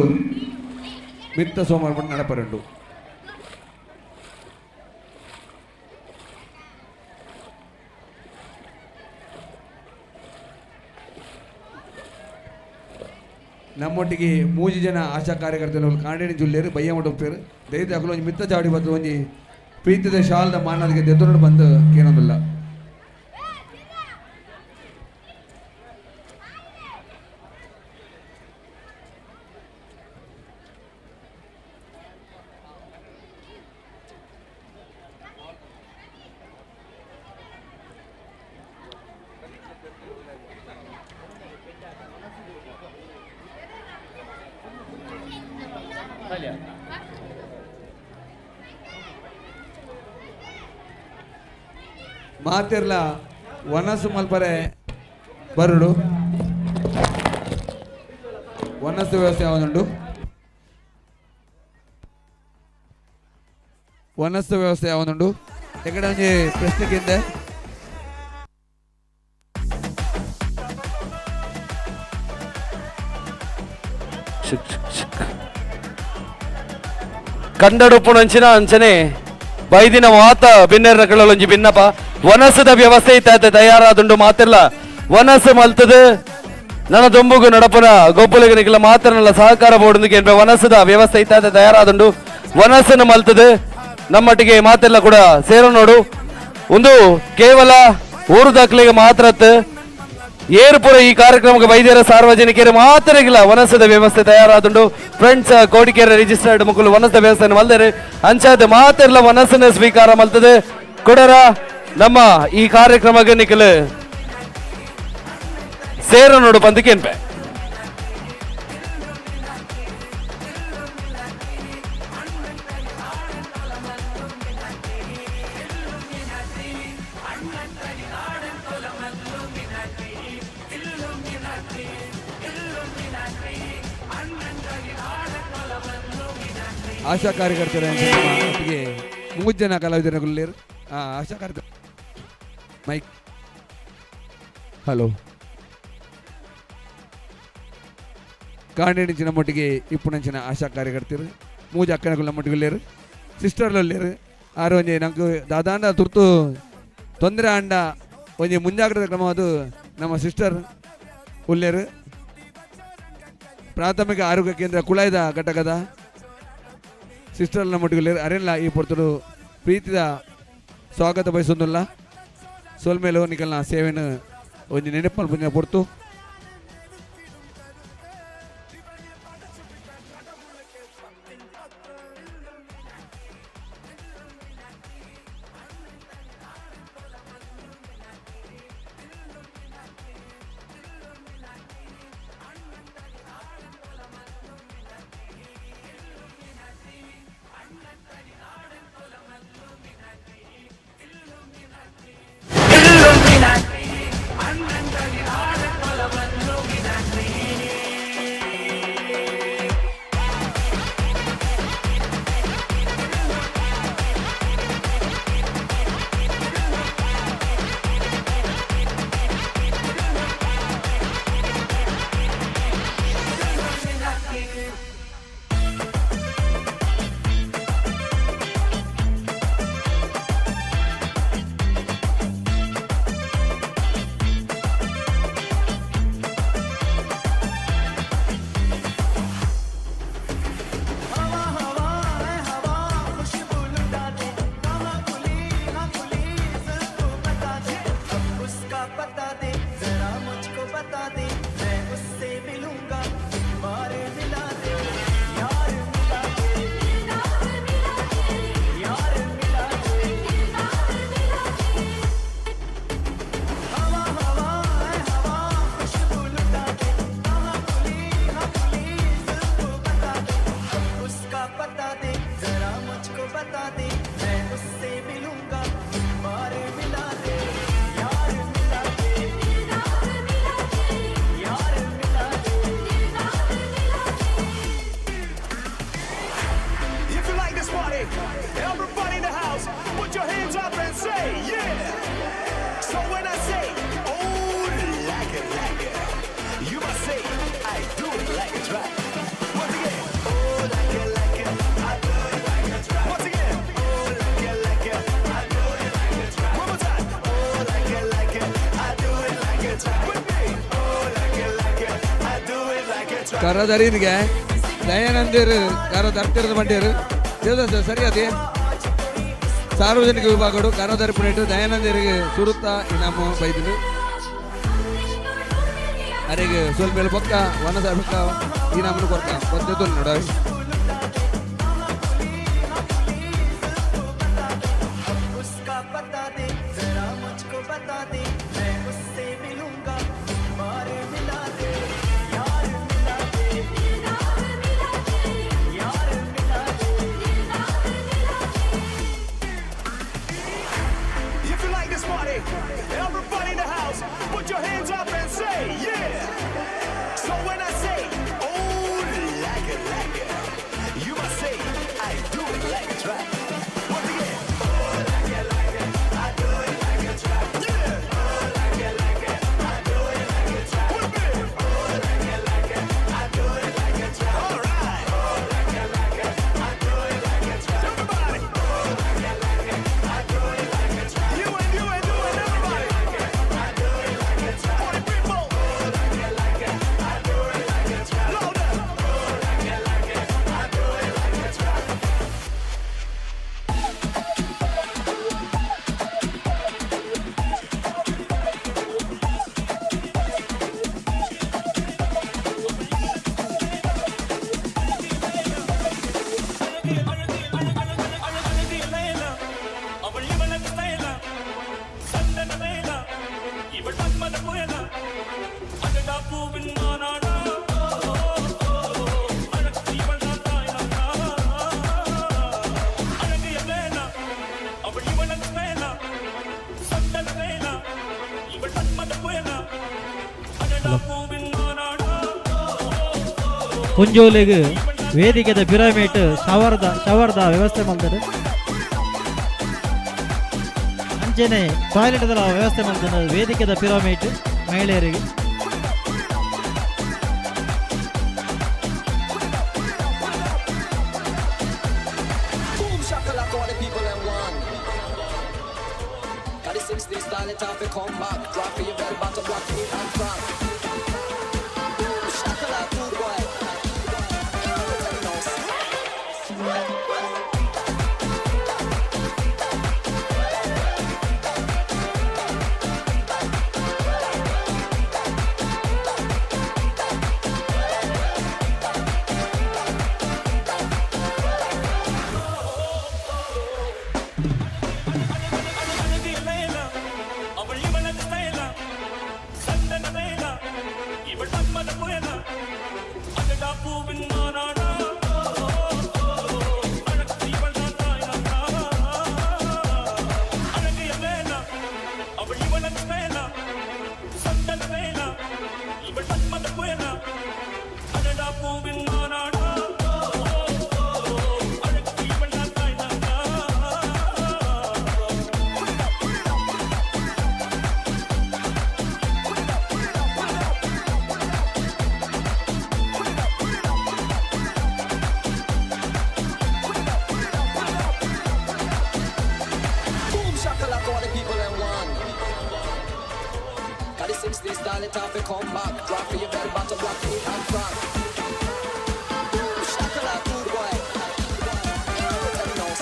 ಮಿತ್ತ ಸೋಮವಾರ ಪಂಡ ನಡಪರೆಂಡು. ನಮ್ಮೊಟ್ಟಿಗೆ 3 ಜನ ಆಶಾ ಕಾರ್ಯಕರ್ತರು ಕಾಂಡೇಣಿ ಜುಲ್ಲೇರು ಬಯ್ಯಮಠ ಉಪ್ಪೇರು ದಯವಿಟ್ಟು ಅಕಲು ಒಂಜಿ ಮಿತ್ತ ಚಾವಡಿ ಬತ್ತು ಒಂಜಿ ಪ್ರೀತಿದ ಶಾಲದ ಮಾನದಿಗೆ ದೆತ್ತೊಂಡು ಬಂದು ಕೇನೊಂದಿಲ್ಲ. ಮಾತಿರ್ಲ ವನಸು ಮಲ್ಪರೆ ಬರುಡು ವನಸು ವ್ಯವಸ್ಥೆ ಯಾವುದುಂಟು ವನಸು ವ್ಯವಸ್ಥೆ ಯಾವುದುಂಟು ಎಕಡೆ ಒಂಜಿ ಪ್ರಶ್ನೆಗಿಂದೆ ಕಂಡಡುಪ್ಪುನಂಚಿನ ಅಂಚನೆ ಬೈದಿನ ಮಾತ ಬಿನ್ನೆರ ಕಳ್ಳೊಂಜಿ ಬಿನ್ನಪ ವನಸದ ವ್ಯವಸ್ಥೆ ಇತ್ತ ತಯಾರಾದುಂಡು ಮಾತಿಲ್ಲ ವನಸು ಮಲ್ತದು ನನ್ನ ದೊಂಬುಗು ನಡಪುನ ಗೊಬ್ಬುಲಿಗೆ ನಿಖಲ ಮಾತ್ರನಲ್ಲ ಸಹಕಾರ ಬೋರ್ಡ್ ಕೇಳ್ಬೆ ವನಸದ ವ್ಯವಸ್ಥೆ ಇತ್ತ ತಯಾರಾದುಂಡು ವನಸನ್ನು ಮಲ್ತದು ನಮ್ಮಟ್ಟಿಗೆ ಮಾತೆಲ್ಲ ಕೂಡ ಸೇರೋ ನೋಡು ಒಂದು ಕೇವಲ ಊರು ದಾಖಲೆಗೆ ಮಾತ್ರ ಏರುಪುರ ಈ ಕಾರ್ಯಕ್ರಮಕ್ಕೆ ವೈದ್ಯರ ಸಾರ್ವಜನಿಕರು ಮಾತ್ರ ಇಲ್ಲ ವನಸದ ವ್ಯವಸ್ಥೆ ತಯಾರಾದುಂಡು ಫ್ರೆಂಡ್ಸ್ ಕೋಡಿಕೆರೆ ರಿಜಿಸ್ಟರ್ಡ್ ಮುಕುಲು ವನಸದ ವ್ಯವಸ್ಥೆ ಮಲ್ದರೆ ಅಂಚಾದ ಮಾತ್ರ ವನಸನ್ನು ಸ್ವೀಕಾರ ಮಲ್ತದೆ ಕೊಡರ ನಮ್ಮ ಈ ಕಾರ್ಯಕ್ರಮಕ್ಕೆ ನಿಖಲು ಸೇರ ನೋಡು ಬಂದಕ್ಕೆ ಆಶಾ ಕಾರ್ಯಕರ್ತರ ಒಟ್ಟಿಗೆ 3 ಜನ ಕಲಾವಿದರ ಗುಲ್ಲೇರು ಆಶಾ ಕಾರ್ಯಕರ್ತ ಮೈಕ್ ಹಲೋ ಕಾಂಡೇಣಿಂಚಿನ ನಮ್ಮೊಟ್ಟಿಗೆ ಇಪ್ಪುನಂಚಿನ ಆಶಾ ಕಾರ್ಯಕರ್ತರು 3 ಅಕ್ಕನಗಳು ನಮ್ಮೊಟ್ಟಿಗೆ ಉಲ್ಲೇರು ಸಿಸ್ಟರ್ಲು ಉಲ್ಲೇರು ಆರು ಒಂಜಿ ನಂಗೆ ದಾದಾಂಡ ತುರ್ತು ತೊಂದರೆ ಆಂಡ ಒಂಜಿ ಮುಂಜಾಗ್ರತಾ ಕ್ರಮ ಅದು ನಮ್ಮ ಸಿಸ್ಟರ್ ಉಲ್ಲೇರು ಪ್ರಾಥಮಿಕ ಆರೋಗ್ಯ ಕೇಂದ್ರ ಕುಳಾಯ್ದ ಘಟಕದ ಸಿಸ್ಟರ್ ನಮ್ಮೊಟ್ಟಿಗೆ ಅರೆಲ್ಲ ಈ ಪೊರ್ತುಡು ಪ್ರೀತಿದ ಸ್ವಾಗತ ಬಯಸೊಂದುಲ್ಲ ಸೋಲ್ಮೇಲೆ ನಿಕಲ್ನ ಸೇವೆನು ಒಂಜಿ ನೆನಪು ಮಲ್ಪುಂಜಿನ ಪೊರ್ತು. बता दे, जरा मुझको बता दे, मैं उससे मिलूंगा, एक बार मिला दे, यार मिला दे, यार मिला दे। हवा हवा ऐ हवा खुशबू लुटा दे, कहाँ खुली हाँ खुली जुल्फ बता दे, उसका पता दे, जरा मुझको बता दे, मैं उससे मिलूंगा, एक बार मिला दे, यार मिला दे, यार मिला दे। If you like this party, everybody in the house, put your hands up and say, yeah. So when I say, oh, like it, like it, you must say, I do it like it's right. Once again, oh, like it, like it, I do it like it's right. Once again, oh, like it, like it, I do it like it's right. One more time, oh, like it, like it, I do it like it's right. With me, oh, like it, like it, I do it like it's right. ಕರದರೀರಿಗೆ ದಯಾನಂದಿರು ಕರ ದರ್ತಿರದ ಬಂಡೇರು ದೇವದಾಸ ಸರಿಯಾದೆ ಸಾರ್ವಜನಿಕ ವಿಭಾಗಡು ಕರದರಿ ಪುಣೆಟು ದಯಾನಂದಿರಿಗೆ ಸುರುತ್ತ ಇನಾಮು ಬೈದಿಲು ಅರೆಗೆ ಸ್ವಲ್ಪ ಪಕ್ಕ ವನ ಪಕ್ಕ ಇನಾಮನು ಕೊರ್ತ ಪದ್ಧತಿ ನೋಡ. उसका पता दे, जरा मुझको बता दे, मैं उससे मिलूंगा, एक बार मिला दे, यार मिला दे, यार मिला दे। If you like this party, everybody in the house, put your hands up and say, yeah. So when I say, oh, like it, like it, you must say, I do it like it's right. Once again, oh, like it, like it, I do it like it's right. Yeah. Oh, like it, like it, I do it like it's right. With me. Oh, like it, like it, I do it like it's right. All right. Oh, like it, like it, I do it like it's right. Everybody. Oh, like it, like it, I do it like it's right. You and you and you and everybody. I do it like it's right. Party people. Oh, like it, like it, I do it like it's right. Louder. Oh, like it, like it, I do it like it's right. அவள் இவளுக்கு ஸ்டைலா சந்தன வேலா இவள் மன்மத புயலா அடடா பூவின் மாநாடா அழகு இவள் தான் தாய்நாடா அழகிய வேலா அவள் இவளுக்கு ஸ்டைலா சந்தன வேலா இவள் மன்மத புயலா அடடா பூவின் மாநாடா. ಪೊಂಜೋಲೆಗ್ ವೇದಿಕೆದ ಪಿರಮಿಡ್ ಶವರ್ದ ಶವರ್ದ ವ್ಯವಸ್ಥೆ ಮಲ್ದೆರ್. ಅಂಚೆನೆ ಟಾಯ್ಲೆಟ್ದ ವ್ಯವಸ್ಥೆ ಮಲ್ದೆರ್ ವೇದಿಕೆದ ಪಿರಮಿಡ್ ಮಹಿಳೆಯರಿಗೆ. Boom shakalaka, all the people in one. Got the 60s style, it's time to come back. Drop for your bell bottom, rock it and crack. Boom shakalaka, good boy. Tell me now. அழகிய லைலா அவள் இவளது ஸ்டைலா சந்தன வேலா இவள் மன்மத புயலா அடடா பூவின் மாநாடா அழகு இவள் தான் தாய்நாடா அழகிய வேலா அவள் இவளது ஸ்டைலா சந்தன வேலா இவள் மன்மத புயலா அடடா பூவின் மாநாடா அழகு இவள் தான் தாய்நாடா. Boom shakalaka, all the people in one. Got the 60s style, it's time to come back. Drop for your bell bottom, rock it and crack. Boom shakalaka, good boy. Tell me now.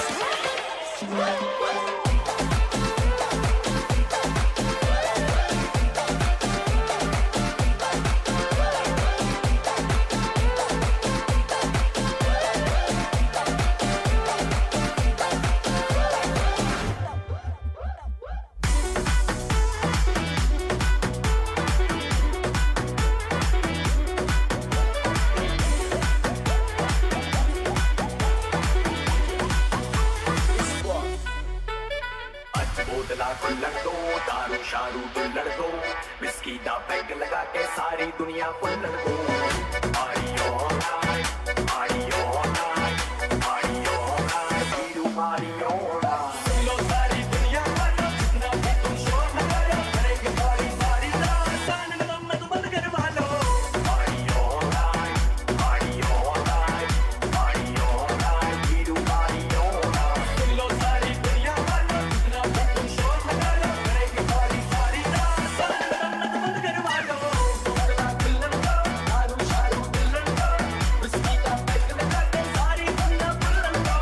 दो, whisky दा peg लगा के सारी दुनिया फुल्लन दो। Party all night, party all night, party all night, we do party all night. सुन लो सारी दुनिया वालों, जितना भी तुम शोर लगाओ, करेंगे पार्टी सारी रात, कान में दम में तो बंद करवा लो। Party all night, party all night, party all night, we do party all night. सुन लो सारी दुनिया वालों, जितना भी तुम शोर लगाओ, करेंगे पार्टी सारी रात, कान में दम में तो बंद करवा लो। दारू शारू दुल्हन को, विस्की का पैग लगा के सारी दुनिया फुल्लन दो।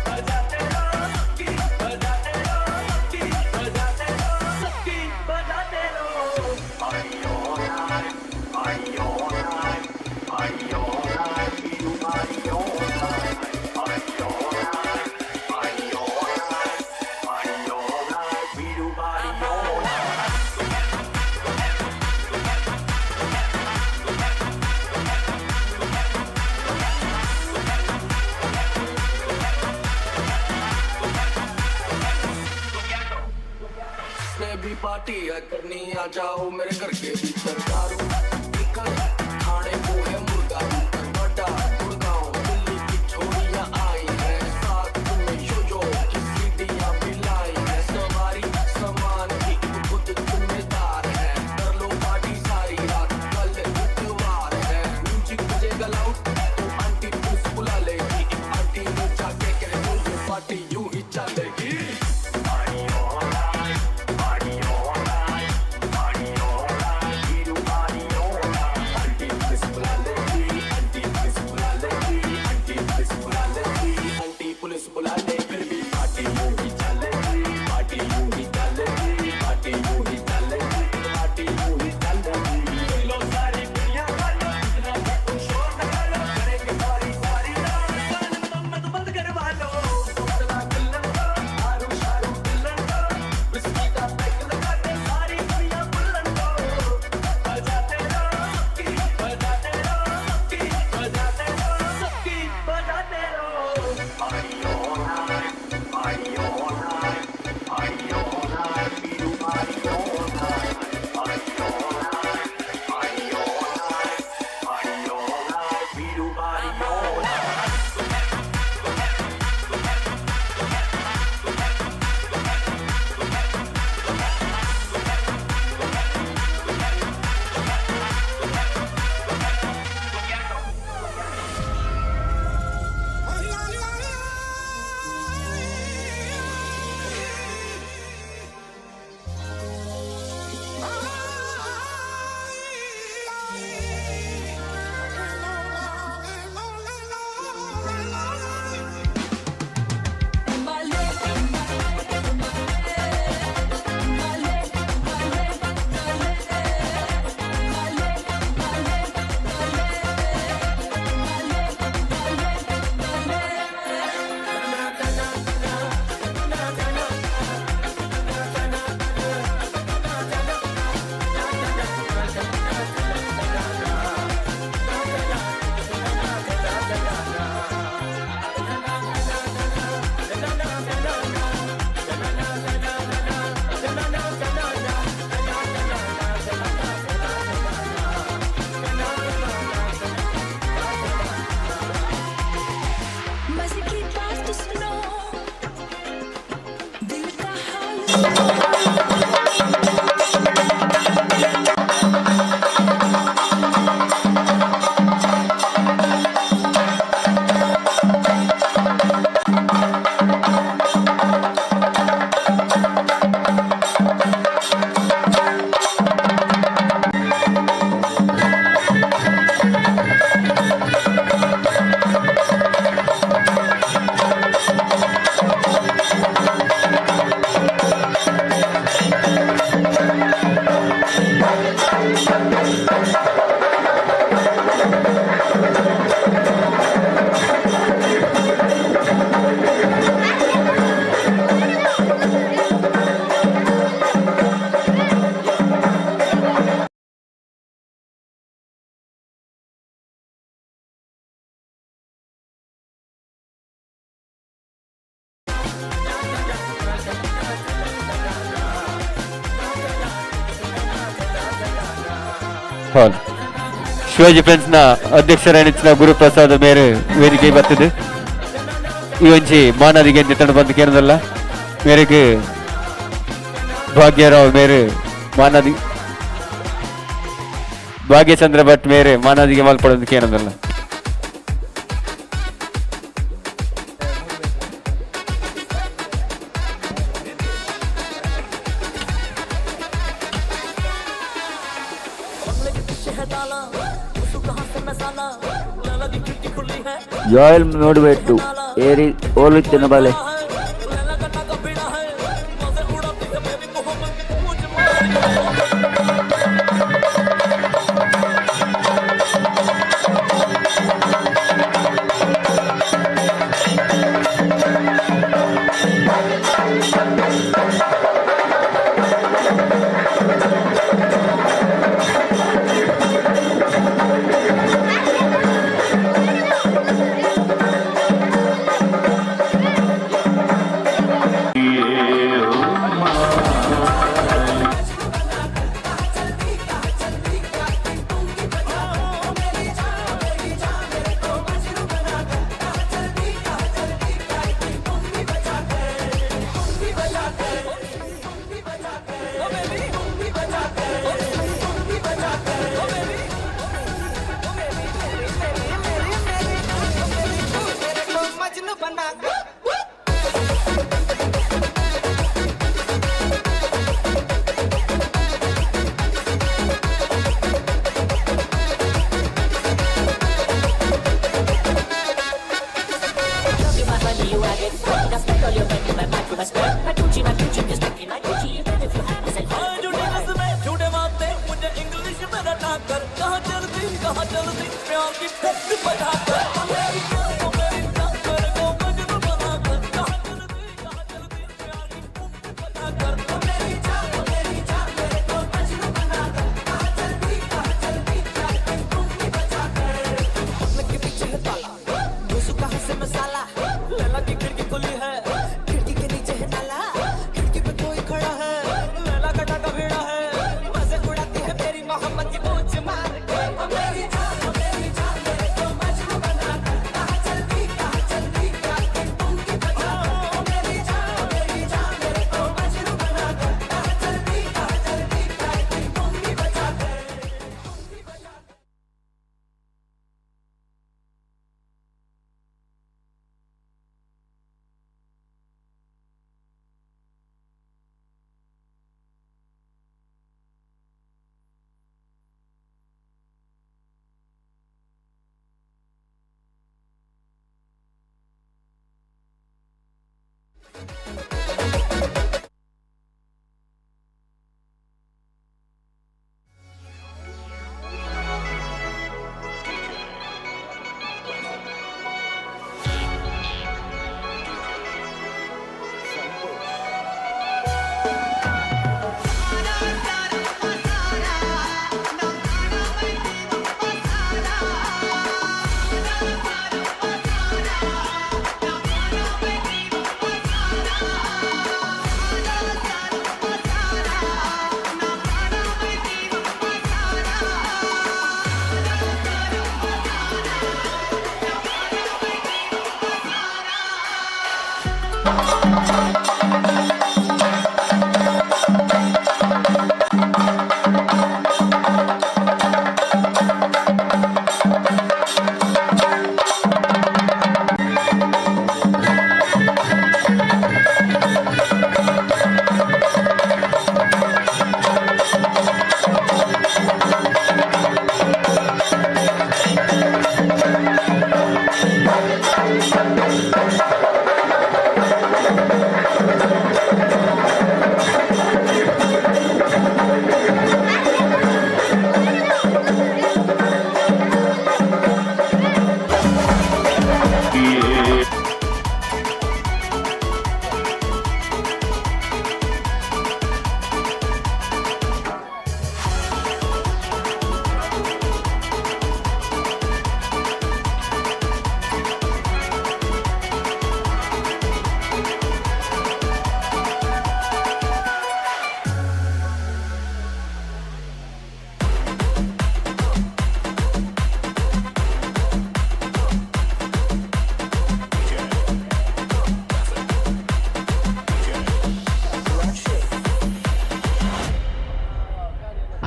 बजाते रहो सबकी, बजाते रहो सबकी, बजाते रहो सबकी, बजाते रहो। Party all night, party all night, party all night, we do party all night. Party all night, party all night, party all night, we do party all night. जिसने भी पार्टी है करनी आ जाओ मेरे घर के भीतर, दारू निकल खाने को है मुर्गा बड़ा गुड़गांव दिल्ली की छोरियां आई है, साथ में यो यो की सीढ़ियां भी लाई है, सवारी सामान की खुद जिम्मेदार है, कर लो पार्टी सारी रात कल इतवार है, म्यूजिक बजेगा लाउड तो आंटी पुलिस बुला लेगी, आंटी ने जाके कह दो ये पार्टी यूं ही चलेगी। Party all night, party all night, party all night, we do party all night. ಹೌದು. ಶಿವಾಜಿ ಫ್ರೆಂಡ್ಸ್ನ ಅಧ್ಯಕ್ಷರಾಣಿಚ್ಚಿನ ಗುರುಪ್ರಸಾದ್ ಮೇರೆ ವೇದಿಕೆ ಬರ್ತದೆ. ಈ ಒಂಜಿ ಮಾನದಿಗೆ ನಿತಣ ಬಂದು ಕೇಳದಲ್ಲ ಮೇರೆಗೆ ಭಾಗ್ಯರಾವ್ ಮೇರೆ ಮಾನದಿ ಭಾಗ್ಯಚಂದ್ರ ಭಟ್ ಮೇರೆ ಮಾನದಿಗೆ ಮಲ್ಪಡೋದು ಕೇಳದಲ್ಲ. ಜಾಯಲ್ ನೋಡಬೇಕು ಏರಿ ಓಲುತ್ತಿನ ಬಲೆ.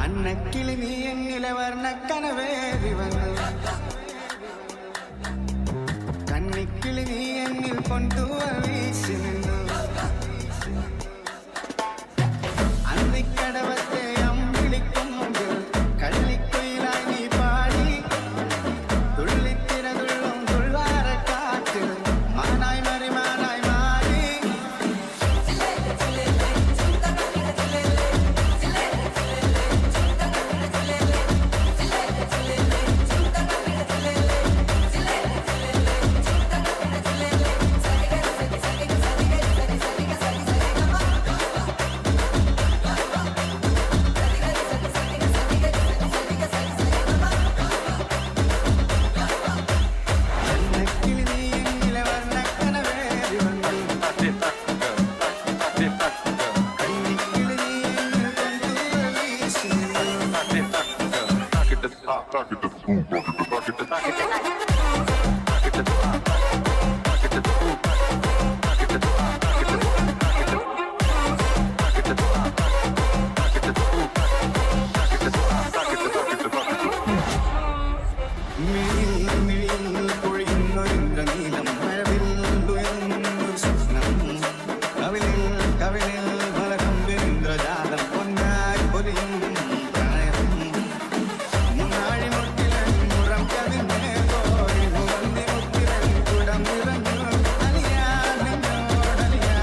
അന്നക്കിളി നീ എന്നിലെ വർണ്ണക്കനവേറി വന്നു കണ്ണിക്കിളി നീ എന്നിൽ കൊണ്ടുവ വീശി നിന്നു അന്തിക്കടവത്തെ അമ്പിളിക്കൊമ്പിൽ കള്ളിക്കുയിലായി നീ പാടി തുള്ളിത്തിരതുള്ളും തുള്ളാരക്കാറ്റിൽ മാനായി മറി മാനായി മാറി. അന്നക്കിളി നീ എന്നിലെ വർണ്ണക്കനവേറി വന്നു കണ്ണിക്കിളി നീ എന്നിൽ കൊണ്ടുവ വീശി നിന്നു. മിഴിയിൽ മിഴിയിൽ പൊഴിയുന്നൊരിന്ദ്രനീലം മഴവില്ലുയർന്നൊരു സ്വപ്നം കവിളിൽ കവിളിൽ മലകമ്പിന്ദ്രജാലം പൊന്നായി പൊലിയും പ്രണയം മുന്നാഴി മുട്ടിലൻ മുറം കവിഞ്ഞേ പോയി മുന്തി മുത്തിലൻ കുടം നിറഞ്ഞു അലിയാ നിന്നോടലിയാ.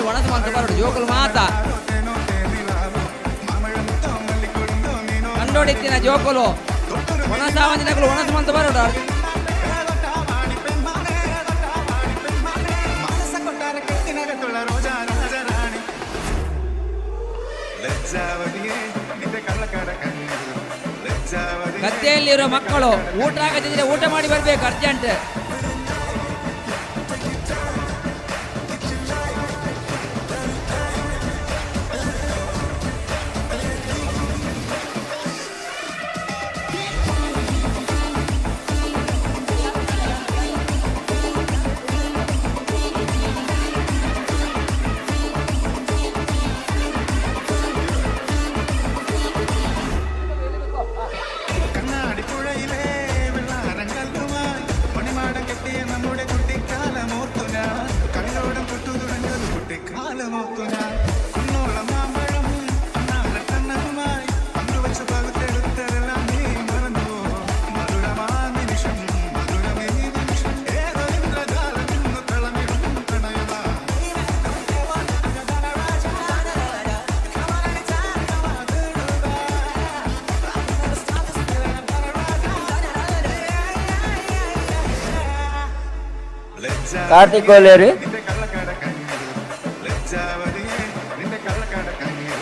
ಒಣಸು ಮಂತ ಬರೋಡು ಜೋಕುಲು ಮಾತ ಕಂಡೋಡಿತ್ತಿನ ಜೋಕುಲು ಒಣಸಾವಂದಿನಕುಲು ಒಣಸು ಮಂತ ಬರೋಡು. ലജ്ജാവതിയെ നിന്റെ കള്ളക്കട ಗದ್ದೆಯಲ್ಲಿರೋ ಮಕ್ಕಳು ಊಟ ಆಗದಿದ್ರೆ ಊಟ ಮಾಡಿ ಬರಬೇಕು ಅರ್ಜೆಂಟ್. കണ്ണാടിപ്പുഴയിലെ വെള്ളാരങ്കല്ലുമായി പണിമാടം കെട്ടിയ നമ്മുടെ കുട്ടിക്കാലമോർത്തു ഞാൻ. കണ്ണോടം തൊട്ടു തുടങ്ങിയത് കുട്ടിക്കാലമോർത്തു ഞാൻ. കുന്നോളം മാമ്പഴം അണ്ണാറക്കണ്ണനുമായി പങ്കുവച്ച പകുത്തെടുത്തതെല്ലാം നീ മറന്നുവോ? മധുരമാ നിമിഷം, മധുരമേ നിമിഷം, ഏതോ ഇന്ദ്രജാലം ഇന്നു തിളങ്ങിടും പ്രണയമാ. ಕಾರ್ತಿಕ್ ಕೋಲೇರು. നിന്റെ കള്ളക്കട കണ്ണീര്, ലജ്ജാവതിയെ, നിന്റെ കള്ളക്കട കണ്ണീര്.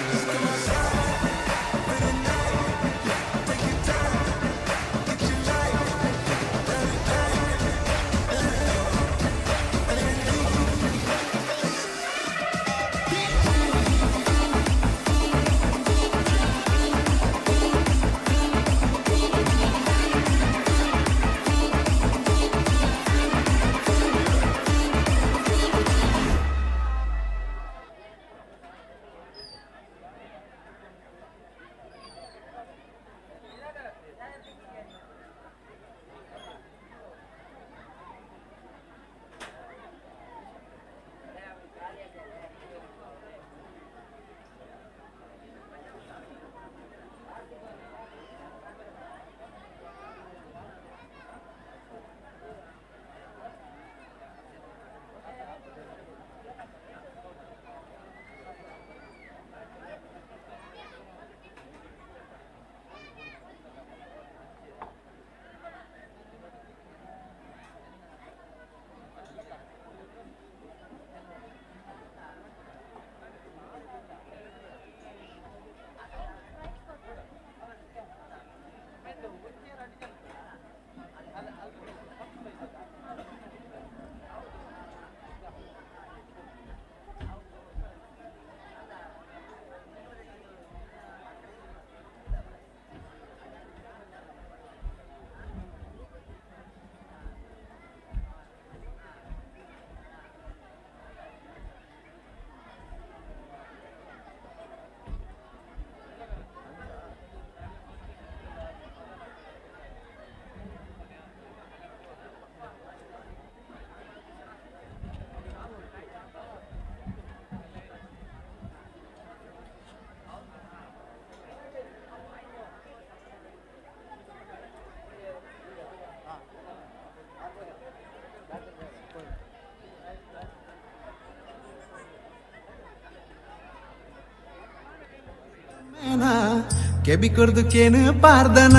ಕೆಬಿ ಕೊರ್ದು ಕೇನು ಪಾರ್ದನ.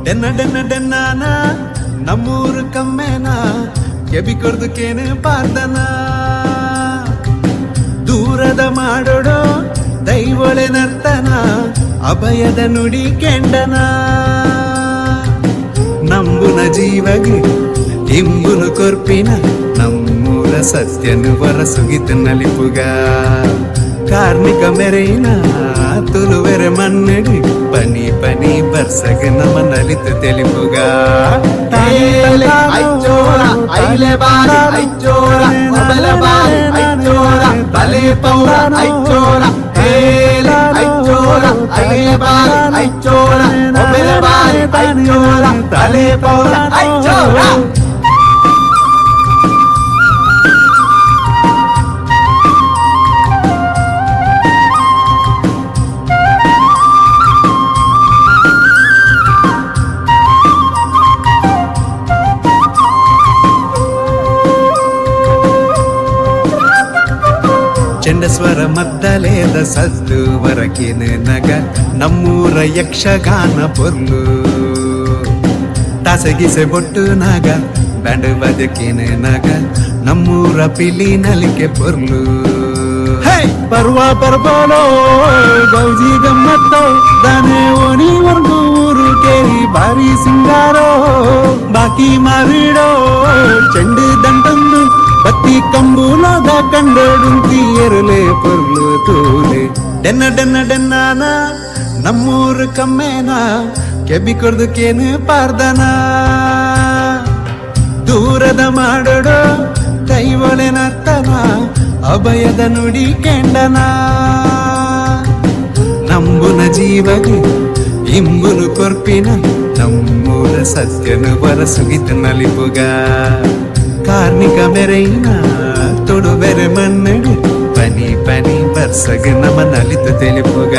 ಡೆನ್ನ ಡೆನ್ನ ಡೆನ್ನಾನ ನಮ್ಮೂರು ಕಮ್ಮೇನ, ಕೆಬಿ ಕೊರ್ದು ಕೇನು ಪಾರ್ದನ. ದೂರದ ಮಾಡೋಡೋ ದೈವೊಳೆ ನರ್ತನ, ಅಭಯದ ನುಡಿ ಕೆಂಡನ. ನಂಬುನ ಜೀವಗೆ ಇಂಬುನು ಕೊರ್ಪಿನ ನಮ್ಮೂರ ಸತ್ಯನು ವರ ಸುಗಿತ ನಲಿಪುಗ. ಕಾರ್ಮಿಕ ಮೆರೆಯಿನ ತುಳುವೆರೆ ಮನ್ನಡಿ ಪನಿ ಪನಿ ಬರ್ಸಗ ನಮ ನಲಿತು ತೆಲಿಪುಗ. ಚಂಡಸ್ವರ ಮದ್ದಲೇದ ಸದ್ದು ವರಕಿನ ನಗ ನಮ್ಮೂರ ಯಕ್ಷಗಾನ ಪೊರ್ಲು. ತಾಸಗಿಸೆ ಬೊಟ್ಟು ನಾಗ Band ಬದಕಿನ ನಗ ನಮ್ಮೂರ ಪಿಲಿ ನಲಿಕೆ ಪೊರ್ಲು. ಪರ್ವ ಪರ್ಬಲೋ ಗೌಜಿ ಗಮ್ಮತ್ತೋ ದಾನೆ ಓಣಿ ವರ್ಗು ಊರು ಕೇರಿ ಭಾರಿ ಸಿಂಗಾರೋ ಬಾಕಿ ಮಾರಿಡೋ ಚೆಂಡು ದಂಡೊಂದು ಬತ್ತಿ ಕಂಬುಲೋದ ಕಂಡೋಡುಂತಿ ಎರುಲೆ ಪೊರ್ಲು ತೂಲೆ ಡೆನ್ನ ಡೆನ್ನ ಡೆನ್ನಾನ ನಮ್ಮೂರು ಕಮ್ಮೇನ ಕೆಬಿ ಕೊಡ್ದಕ್ಕೇನು ಪಾರ್ದನ ದೂರದ ಮಾಡೋಡು ದೈವಳೆ ನರ್ತನ ಅಭಯದ ನುಡಿ ಕೆಂಡನ ನಂಬುನ ಜೀವಗೆ ಇಂಬುನು ಕೊರ್ಪಿನ ನಮ್ಮೂರ ಸತ್ಯನು ಬರ ಸುಗಿತ ನಲಿಪುಗ ಕಾರ್ಣಿಕ ಮೆರೈನ ತೊಡು ಬೆರೆ ಮನ್ನಡು ಪನಿ ಪನಿ ಬರ್ಸಗ ನಮ ನಲಿತು ತಿಳಿಪುಗ.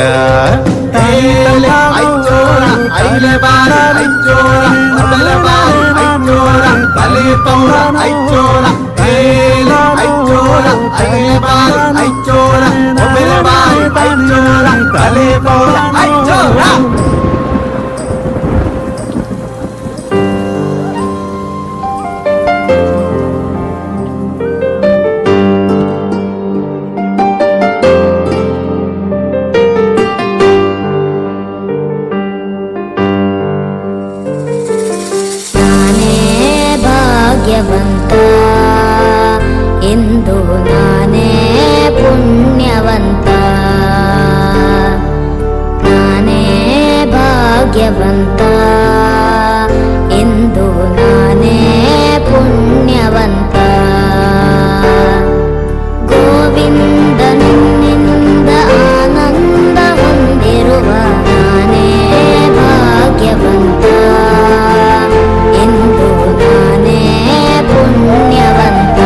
ನಾನೇ ಭಾಗ್ಯವಂತ ಎಂದು ನಾನೇ ಪುಣ್ಯವಂತ, ನಾನೇ ಭಾಗ್ಯವಂತ ಎಂದು ನಾನೇ ಪುಣ್ಯವಂತ. ಗೋವಿಂದ ನಿನ್ನಿಂದ ಆನಂದ ಹೊಂದಿರುವ ನಾನೇ ಭಾಗ್ಯವಂತ ಎಂದು ನಾನೇ ಪುಣ್ಯವಂತ.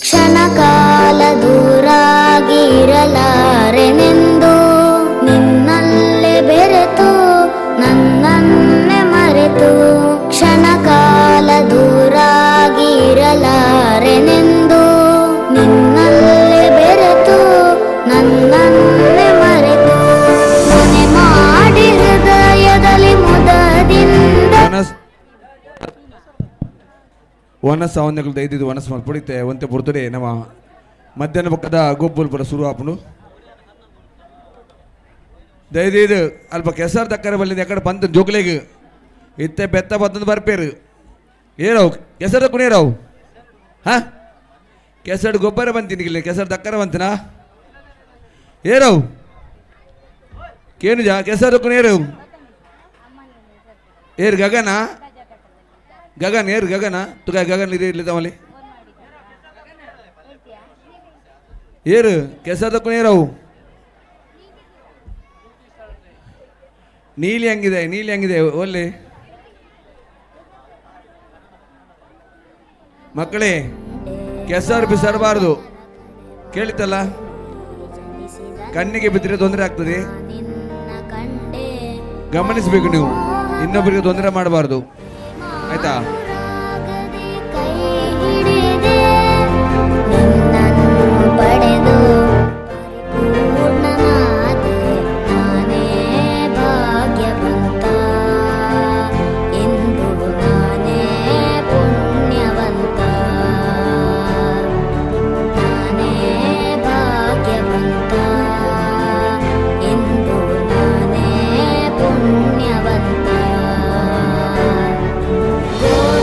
ಕ್ಷಣಕಾಲ ದೂರಾಗಿ ಇರಲಾರೆನೆಂದು ನಿನ್ನಲ್ಲೇ ಬೆರೆತು ನನ್ನನ್ನೇ ಮರೆತು, ಕ್ಷಣಕಾಲ ದೂರಾಗಿ ಇರಲಾರೆನೆಂದು ನಿನ್ನಲ್ಲೇ ಬೆರೆತು ನನ್ನನ್ನೇ ಮರೆತು, ಮನೆ ಮಾಡಿ ಹೃದಯದಲ್ಲಿ ಮುದದಿಂದ. ವನಸ್ ಅವನ್ನೆಗಳು ದೈದಿದ್ದು ವನಸ್ ಮಲ್ಪೊಡಿತೆ ಒಂತೆ ಪೊರ್ತುಡೆ ನಮ್ಮ ಮಧ್ಯಾಹ್ನ ಪಕ್ಕದ ಗೊಬ್ಬುಲ್ ಪುರ ಶುರು ಆಪುಂಡು. ದಯದೀದು ಅಲ್ಪ ಕೆಸರು ತಕ್ಕರೆ ಬಲ್ಲಿಂದ ಎಕಡೆ ಪಂತ ಜೋಕ್ಲೆಗ್ ಇತ್ತೆ ಬೆತ್ತ ಬತ್ತಂದು ಬರ್ಪೇರು ಏರವು ಕೆಸರು ತಕ್ಕುನೇರವು ಹಾ ಕೆಸರು ಗೊಬ್ಬರ ಬಂತೀನಿ ಇಲ್ಲಿ ಕೆಸರು ತಕ್ಕರೆ ಬಂತನಾ ಏರವು ಕೇನುಜ ಕೆಸರು ತಕ್ಕುನೇರು ಏರು ಗಗನ ಗಗನ್ ಏರು ಗಗನ ತುಕ ಗಗನ್ ಇದೆ ಇಲ್ಲಿ ತಮಲಿ ಏರು ಕೆಸರು ತಕ್ಕುನೇರವು ನೀಲಿ ಹಂಗಿದೆ ನೀಲಿ ಹಂಗಿದೆ ಒಲ್ಲಿ ಮಕ್ಕಳೇ ಕೆಸರು ಬಿಸಾಡಬಾರದು ಕೇಳಿತಲ್ಲ, ಕಣ್ಣಿಗೆ ಬಿದ್ದರೆ ತೊಂದರೆ ಆಗ್ತದೆ, ಗಮನಿಸಬೇಕು ನೀವು, ಇನ್ನೊಬ್ಬರಿಗೆ ತೊಂದರೆ ಮಾಡಬಾರದು ಆಯ್ತಾ. ಪಡೆದು ಪರಿಪೂರ್ಣನಾದೆ ನಾನೇ ಭಾಗ್ಯವಂತ ಎಂದು ನಾನೇ ಪುಣ್ಯವಂತ, ನಾನೇ ಭಾಗ್ಯವಂತ ಎಂದು ನಾನೇ ಪುಣ್ಯವಂತ. ಗೋವಿಂದ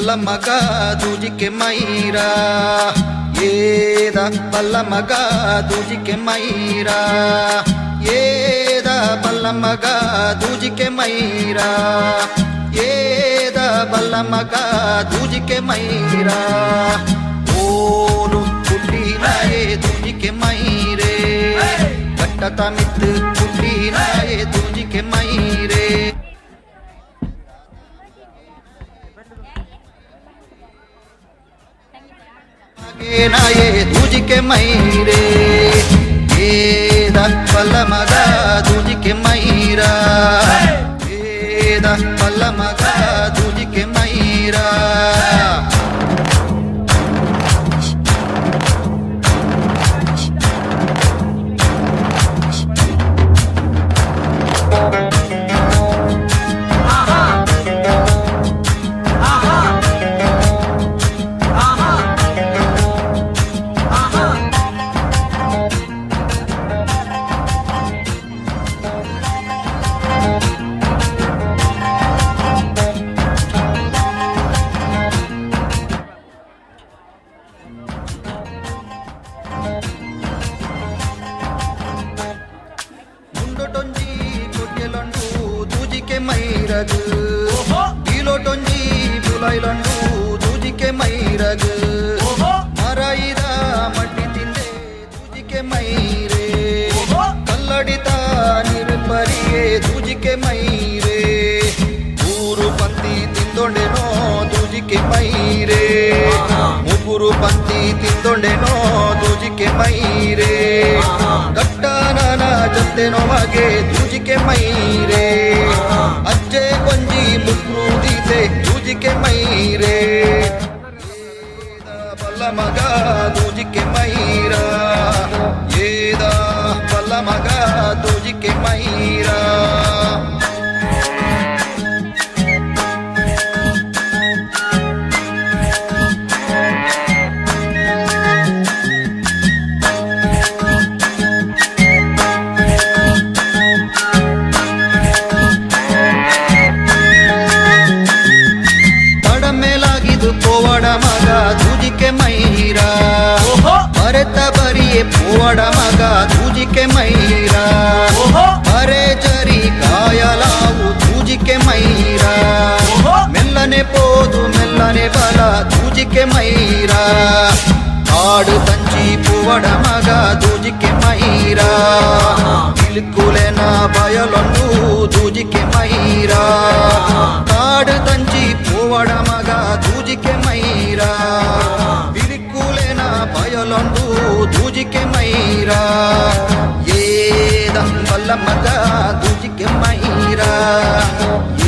ಬಲ್ಲ ಮಗ ದೂಜಿಕೆ ಮೈರಾ, ಏದ ಬಲ್ಲ ಮಗ ದೂಜಿಕೆ ಮೈರಾ, ಏದ ಬಲ್ಲ ಮಗ ದೂಜಿಕೆ ಮೈರಾ, ಏದ ಬಲ್ಲ ಮಗ ದೂಜಿಕೆ ಮೈರಾ, ಓಲು ಕುಟ್ಟಿನಾಯೇ ದೂಜಿಕೆ ಮೈರೇ, ಕಟ್ಟತ ಮಿತ್ತು ಕುಟ್ಟಿನಾಯೇ ದೂಜಿಕೆ ಮೈರೇ. ನಾಯೇ ದೂಜಿಕೆ ಮೈರೇ, ಏದ ಬಲ್ಲ ಮಗ ದೂಜಿಕೆ ಮೈರಾ, ಏದ ಬಲ್ಲ ಮಗ ದೂಜಿಕೆ ಮೈರಾ. ಪೋವಡ ಮಗ ದೂಜಿಕೆ ಮೈರಾ, ಅರೆ ಜರಿ ಕಾಯಲಾವು ದೂಜಿಕೆ ಮೈರಾ, ಮೆಲ್ಲನೆ ಪೋದು ಮೆಲ್ಲನೆ ಬಲ ದೂಜಿಕೆ ಮೈರಾ, ಕಾಡು ತಂಚಿ ಪೂವಡ ಮಗ ದೂಜಿಕೆ ಮೈರಾ, ಇಳುಕುಲೆನ ಬಯಲೊಂದು ದೂಜಿಕೆ ಮೈರಾ, ಕಾಡು ತಂಚಿ ಪೂವಡ ಮಗ ದೂಜಿಕೆ ಮೈರಾ, ಬಿಳಿಕುಲೆನ ಬಯಲೊಂದು ದೂಜಿಕೆ ಮೈರಾ, ಏದ ಬಲ್ಲ ಮಗ ದೂಜಿಕೆ ಮೈರಾ,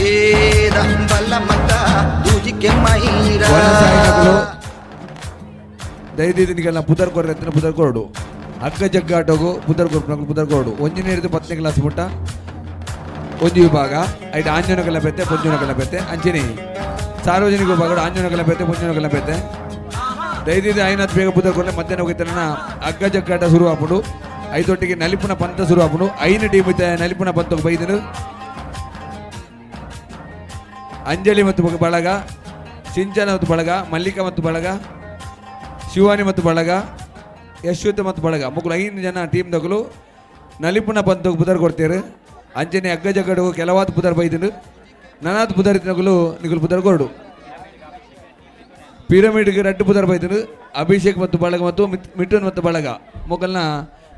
ಏದ ಬಲ್ಲ ಮಗ ದೂಜಿಕೆ ಮೈರಾ. ದಯದೀದಿ ನಿಗಲ್ನ ಪುದರ್ ಕೊರ್ರೆ ಪುದರ್ ಕೊರಡು ಅಗ್ಗ ಜಗ್ಗಾಟೋಗು ಪುದರ್ ಕೊರ್ಪು ಪುದರ್ ಕೊರಡು ಒಂಜನೇ ಹಿಡಿದು 10ನೇ ಕ್ಲಾಸ್ ಮುಟ್ಟ ಒಂಜಿ ವಿಭಾಗ ಐಟ್ ಆಂಜನಕಲ ಬೆತ್ತೆ ಪೊಂಜನಕಲ ಬೆತ್ತೆ ಅಂಚನೆ ಸಾರ್ವಜನಿಕ ವಿಭಾಗ ಆಂಜನಕಲ ಬೆತ್ತೆ ಪೊಂಜನಕಲ ಬೆತ್ತೆ. ದಯದೀದಿ ಐನಾಥ್ ಬೇಗ ಪುದರ್ ಕೊರಲೆ ಮಧ್ಯಾಹ್ನ ಹೋಗಿತ್ತನ ಅಗ್ಗ ಜಗ್ಗಾಟ ಶುರು ಆಪುಂಡು. ಐದೊಟ್ಟಿಗೆ ನಲಿಪುನ ಪಂತ ಶುರು ಆಪುಂಡು. 5 ಟೀಮ್ ಇತ್ತ ನಲಿಪುನ ಪಂತ ಬೈದನು ಅಂಜಲಿ ಮತ್ತು ಬಳಗ, ಸಿಂಚನ ಮತ್ತು ಬಳಗ, ಮಲ್ಲಿಕಾ ಮತ್ತು ಬಳಗ, ಶಿವಾನಿ ಮತ್ತು ಬಳಗ, ಯಶ್ವತ ಮತ್ತು ಬಳಗ ಮುಕ್ಕಳು 5 ಜನ ಟೀಮ್ ದಗಲು ನಲಿಪುನ ಪಂತಕ್ಕೆ ಪುದರ್ ಕೊಡ್ತೀರು. ಅಂಜನೆ ಅಗ್ಗ ಜಗ್ಗಡು ಕೆಲವಾದ ಪುದರ್ ಬೈದನು ನನಾತ್ ಪುದರ್ ಇತ್ತಿನಗಲು ನಿಗುಲು ಪುದರ್ ಕೊರಡು. ಪಿರಮಿಡ್ಗೆ ರಡ್ಡು ಪುದರ್ ಬೈದನು ಅಭಿಷೇಕ್ ಮತ್ತು ಬಳಗ ಮತ್ತು ಮಿಠುನ್ ಮತ್ತು ಬಳಗ ಮೊಕಲ್ನ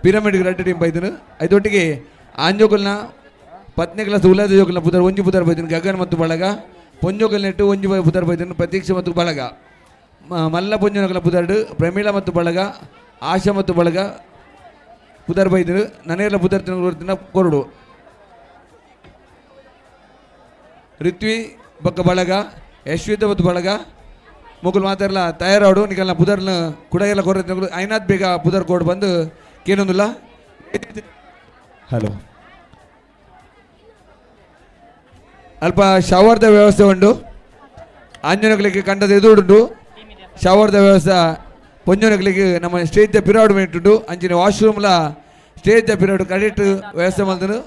ಪಿರಮಿಡ್ಗೆ ರಡ್ಡು ಟೀಮ್ ಬೈದನು. ಐದೊಟ್ಟಿಗೆ ಆಂಜೋಕಲ್ನ 10ನೇ ಕ್ಲಾಸ್ ಉಲ್ಲಾದ ಜೋಕಲ್ನ ಪುದರ್ ಒಂಜಿ ಪುದರ್ ಬೈದನು ಗಗನ್ ಮತ್ತು ಬಳಗ, ಪೊಂಜೋಕಲ್ ನೆಟ್ಟು ಒಂಜಿ ಪುದರ್ ಬೈದನು ಪ್ರತೀಕ್ಷೆ ಮತ್ತು ಬಳಗ, ಮಲ್ಲ ಪೊಂಜನಕಲ ಪುದರ್ಡು ಪ್ರಮೀಳಾ ಮತ್ತು ಬಳಗ, ಆಶಾ ಮತ್ತು ಬಳಗ ಪುದರ್ ಬೈದರು. ನನೇರ್ಲ ಪುದರ್ ತಿನ್ನ ಕೊರಡು. ಋತ್ವಿ ಬೊಕ್ಕ ಬಳಗ, ಯಶ್ವಿತ ಮತ್ತು ಬಳಗ ಮೊಕುಲು ಮಾತಾಡಲ ತಯಾರಾಡು ನಿಕಲ್ನ ಪುದರ್ನ ಕುಡಗೆಲ್ಲ ಕೊರ ಐನಾಥ್ ಬೇಗ ಪುದರ್ ಕೋಡ್ ಬಂದು ಕೇನೊಂದಿಲ್ಲ. ಹಲೋ ಅಲ್ಪ ಶವರ್ದ ವ್ಯವಸ್ಥೆ ಉಂಟು. ಆಂಜನಗಳಿಗೆ ಕಂಡದ ಎದುರುಂಟು ಶವರ್ದ ವ್ಯವಸ್ಥೆ. ಪೊಂಜನಗಳಿಗೆ ನಮ್ಮ ಸ್ಟೇಜ್ ಪಿರಾಡ್ ಉಂಟು. ಅಂಚಿನ ವಾಶ್ರೂಮ್ಲ ಸ್ಟೇಜ್ ಪಿರಾಡ್ ಕರೆಕ್ಟ್ ವ್ಯವಸ್ಥೆ ಮಲ್ತನು.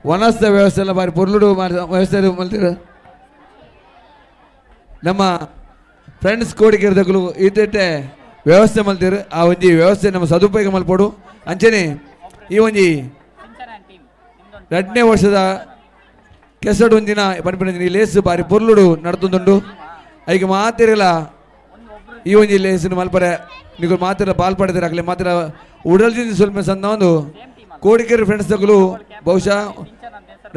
ವನಸ್ದ ವ್ಯವಸ್ಥೆ ಎಲ್ಲ ಬಾರಿ ಪೊರ್ಲುಡು ವ್ಯವಸ್ಥೆ ಮಲ್ತಿರು. ನಮ್ಮ ಫ್ರೆಂಡ್ಸ್ ಕೋಡಿಕೆರೆದಕುಲು ಈತೆಟ್ಟೆ ವ್ಯವಸ್ಥೆ ಮಲ್ತೇರು. ಆ ಒಂಜಿ ವ್ಯವಸ್ಥೆ ನಮ್ಮ ಸದುಪಯೋಗ ಮಲ್ಪೊಡು. ಅಂಚನೆ ಈ ಒಂಜಿ 2ನೇ ವರ್ಷದ ಕೆಸಡು ಒಂಜಿನ ಪನ್ಪಿನ ಲೇಸ್ ಬಾರಿ ಪೊರ್ಲುಡು ನಡತೊಂದುಂಡು. ಐಕ್ ಮಾತೆರ್ಲ ಈ ಒಂಜಿ ಲೇಸ್ನ್ ಮಲ್ಪರೆ ನಿಕುಲು ಮಾತೆರ್ಲ ಪಾಲ್ ಪಡೆದಿರ ಅಕ್ಲೆ ಮಾತ್ರ ಉಡಲ್ಜಿಂದ ಸ್ವಲ್ಪ ಸಂದ ಒಂದು ಕೋಡಿಕೆರೆ ಫ್ರೆಂಡ್ಸ್ ದಕುಲು ಬಹುಶಃ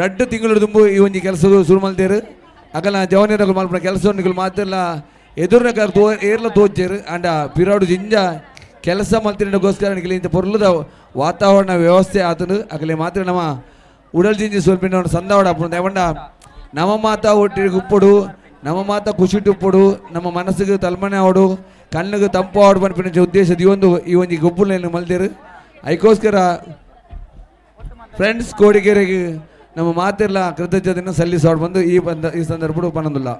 2 ತಿಂಗಳು ದುಂಬು ಈ ಒಂಜಿ ಕೆಲಸದ ಶುರು ಮಲ್ತೇರು. ಅಕಲ್ನ ಜವನಿಯರಕುಲು ಮಲ್ಪುನ ಕೆಲಸ ನಿಕುಲು ಮಾತೆರ್ಲ ಎದುರ್ನ ಏರ್ಲ ತೋಚೇರು. ಆಂಡ ಪಿರಾಡು ಜಿಂಜ ಕೆಲಸ ಮಲ್ತಿನಗೋಸ್ಕರ ನಿಕುಲು ಇಂತ ಪೊರ್ಲುದ ವಾತಾವರಣ ವ್ಯವಸ್ಥೆ ಆತನು. ಅಕಲೆ ಮಾತ್ರ ನಮ್ಮ ಉಡಲ್ ಜಿಂಜಿ ಸ್ವಲ್ಪ ಸಂದವಾಡ ಆಪುಂಡು. ದೇವಂಡ ನಮ್ಮ ಮಾತ ಒಟ್ಟಿಗೆ ಉಪ್ಪೊಡು, ನಮ್ಮ ಮಾತ ಖುಷಿಟ್ ಉಪ್ಪೊಡು, ನಮ್ಮ ಮನಸ್ಸಿಗೆ ತಲ್ಮನೆ ಆವಡು, ಕಣ್ಣಿಗೆ ತಂಪು ಆವಡು ಪನ್ಪಿನ ಉದ್ದೇಶ ದಿಯೊಂದು ಈ ಒಂಜಿ ಗೊಬ್ಬುಲೆನ್ ಮಲ್ದೇರು. ಐಕೋಸ್ಕರ ಫ್ರೆಂಡ್ಸ್ ಕೋಡಿಗೆರೆಗೆ ನಮ್ಮ ಮಾತೆರ್ಲ ಕೃತಜ್ಞತೆಯನ್ನು ಸಲ್ಲಿಸೋಡು ಬಂದು ಈ ಬಂದ ಈ ಸಂದರ್ಭಡು ಪನೊಂದುಲ್ಲ.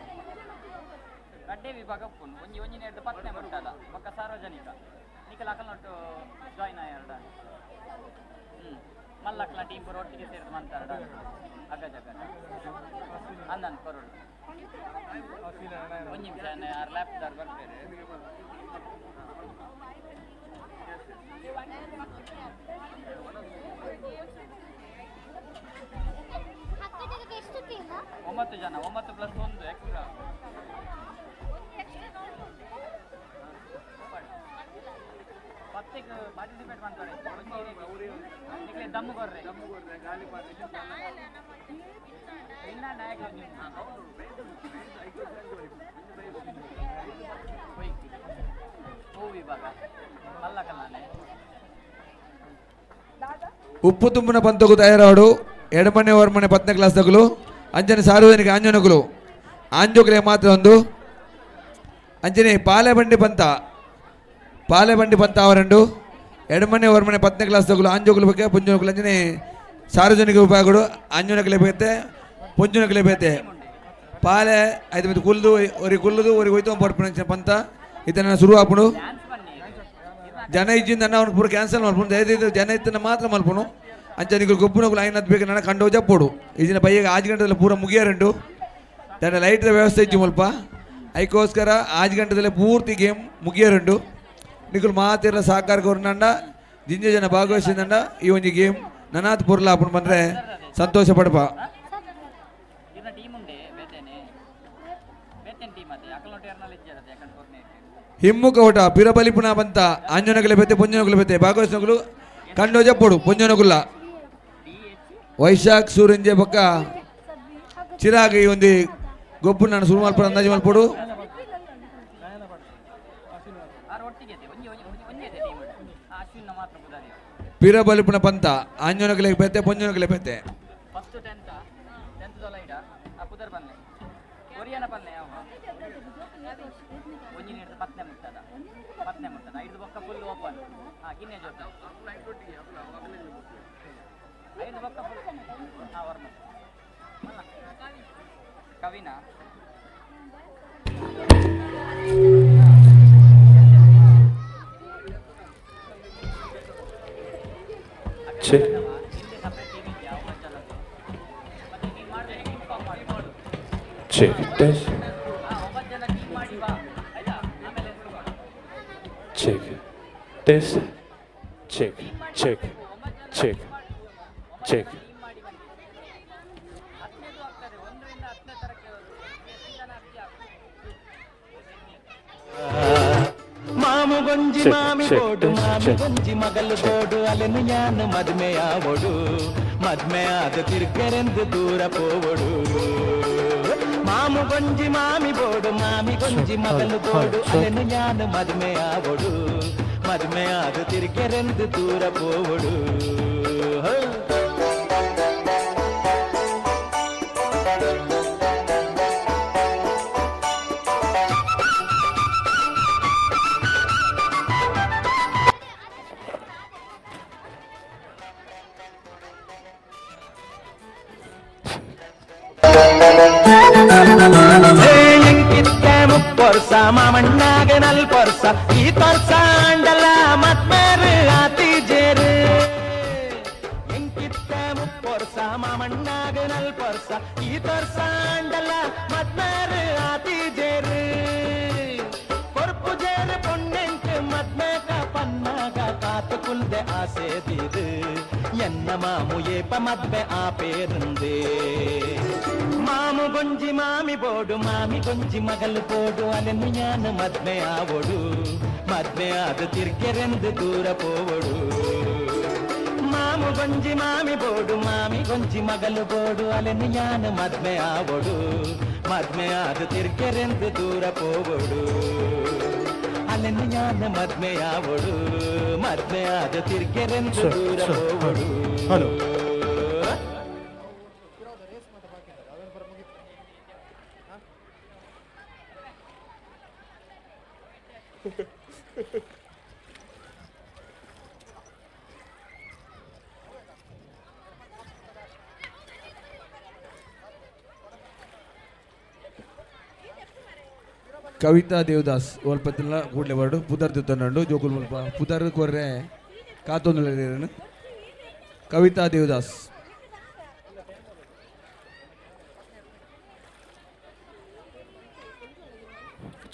ಉಪ್ಪು ತುಂಬುನ ಪಂತకు ತಯಾರಾಡು ಎಡಮನೆ ವರ್ಮನೆ 10ನೇ ಕ್ಲಾಸ್ ದಕುಲು ಅಂಚನೆ ಸಾರ್ವಜನಿಕ ಆಂಜನಕುಲು ಆಂಜೋಕುಲೆ ಮಾತ್ರ ಒಂದು ಅಂಚನೆ ಪಾಲೆಬಂಡಿ ಪಂತ ಪಾಲೆಬಂಡಿ ಪಂತ ಅವರಂಡು ಎಡಮನೆ ವರ್ಮನೆ 10ನೇ ಕ್ಲಾಸ್ ದಕುಲು ಆಂಜೋಕುಲು ಬಗ್ಗೆ ಪುಂಜನಕುಲು ಅಂಚನೆ ಸಾರ್ವಜನಿಕ ವಿಭಾಗಗಳು ಆಂಜನಕುಲೆ ಬೇತೆ ಪುಂಜನಕುಲೆ ಬೇತೆ ಪಾಲೆ ಐದು ಮಿತ್ತು ಕುಲ್ದು ಒರಿ ಕುಲ್ಲುದು ಒರಿ ಹೋಯ್ತು ಪಡ್ಪುನ ಪಂತ ಇದನ್ನ ಶುರು ಆಪುಂಡು. ಜನ ಇಜ್ಜಿಂದ ಅವನು ಪೂರ ಕ್ಯಾನ್ಸಲ್ ಮಲ್ಪುನು, ದಯದೀದು ಜನ ಇತ್ತನ ಮಾತ್ರ ಮಲ್ಪುನು. ಅಂಚೆ ಗೊಬ್ಬುನಕುಲು ಐನತ್ ಬೇಕು ನನ್ನ ಕಂಡು ಜಪ್ಪೋಡು ಇಜಿನ ಬೈಯಗೆ 5 ಗಂಟೆದಲ್ಲ ಪೂರ ಮುಗಿಯಾರಂಡು ತನ್ನ ಲೈಟ್ದ ವ್ಯವಸ್ಥೆ ಇಜ್ಜಿ ಮುಲ್ಪ ಐಕೋಸ್ಕರ 5 ಗಂಟೆದಲ್ಲೇ ಪೂರ್ತಿ ಗೇಮ್ ಮುಗಿಯಾರಂಡು. ನಿಕುಲು ಮಾತಿರ ಸಹಕಾರ ಕೊರ್ನಂಡ ಜಿಂಜ ಜನ ಭಾಗವಹಿಸಿದಂಡ ಈ ಒಂಜಿ ಗೇಮ್ ನನಾತ್ ಪುರ್ಲ ಆಪುಂಡು ಬಂದರೆ ಸಂತೋಷ ಪಡಪ. ಹಿಮ್ಮುಖ ಓಟ ಪಿರಬಲಿಪುನ ಬಂತ ಆಂಜನಕುಲೆ ಬೇತೆ ಪುಂಜನಕುಲೆ ಬೇತೆ ಭಾಗವಹಿಸಿನಕುಲು ಕಂಡೋ ಜಪ್ಪೋಡು ಪುಂಜನಕುಲ್ಲ ವೈಶಾಖ್ ಸೂರಂಜೆ ಪಕ್ಕ ಚಿರಾಗ್ ಈ ಒಂದು ಗೊಬ್ಬು ನಾನು ಶುರು ಮಲ್ಪಡು ಅಂದಾಜು ಮಲ್ಪಡು. ಪಿರಬಲಿಪುನ ಪಂತ ಆಂಜನಕುಲೆ ಬೇತೆ ಪುಂಜನಕುಲೆ ಬೇತೆ Check test. Check test. Check check check check. ಮಾಮುಗೊಂಜಿ ಮಾಮಿ ಬೋಡು ಮಾಮಿಗೊಂಜಿ ಮಗಲು ಬೋಡು ಅಲೆನು ಯಾನು ಮದ್ಮೆಯಾವೊಡು ಮದ್ಮೆಯಾದ ತಿರ್ಗೆರೆಂದು ದೂರ ಪೋವೊಡು. ಮಾಮುಗೊಂಜಿ ಮಾಮಿ ಬೋಡು ಮಾಮಿಗೊಂಜಿ ಮಗಲು ಬೋಡು ಅಲೆನು ಯಾನು ಮದ್ಮೆಯಾವೊಡು ಮದ್ಮೆಯಾದ ತಿರ್ಗೆರೆಂದು ದೂರ ಪೋವೊಡು. ಮಾಮಣ್ಣಾಗ ನಲ್ ಪೊರ್ಸ ಈ ತೊರ್ಸ ಅಂಡಲ ಮತ್ಮೇರು ಆತಿ ಜೇರು ಎಂಕಿತ್ತ ಮುಪ್ಪೊರ್ಸ ಮಾಮಣ್ಣಾಗ ನಲ್ ಪೊರ್ಸ ಈ ತೊರ್ಸ ಅಂಡಲ ಮತ್ಮೇರು ಆತಿ ಜೇರು. ಆಸೆ ದೀದು ಎನ್ನ ಮಾಮು ಏಪ ಮದ್ವೆ ಆ ಪೇರಂದೆ ಮಾಮು ಗೊಂಜಿ ಮಾಮಿ ಬೋಡು ಮಾಮಿ ಗೊಂಜಿ ಮಗಲು ಪೋಡು ಅಲೆನು ಯಾನು ಮದ್ವೆ ಆವೊಡು ಮದ್ವೆ ಆದ ತಿರ್ಗೆರೆಂದು ದೂರ ಪೋವೊಡು ಮಾಮು ಗೊಂಜಿ ಮಾಮಿ ಬೋಡು ಮಾಮಿ ಗೊಂಜಿ ಮಗಲು ಬೋಡು ಅಲೆನು ಯಾನು ಮದ್ವೆ ಆವೊಡು ಮದ್ವೆ ಆದ ತಿರ್ಗೆರೆಂದು ದೂರ ಪೋವೊಡು ಅಲೆನು ಯಾನು ಮದ್ವೆ ಆವೊಡು ಮದ್ವೆ ಆದ ತಿರ್ಗೆರೆಂದು ದೂರ ಪೋವೊಡು. ಹಲೋ. ಕವಿತಾ ದೇವದಾಸ್ ಒಲ್ಪತ್ತಿನ ಕೂಡಲೇ ಹೊರಡು ಪುದರ್ ತಿತ್ತೊಂಡು ಜೋಕುಲ್ ಮುಲ್ಪ ಪುದರ್ ಕೊರ್ರೆ ಕಾತೊಂದು Kavitha Devadas.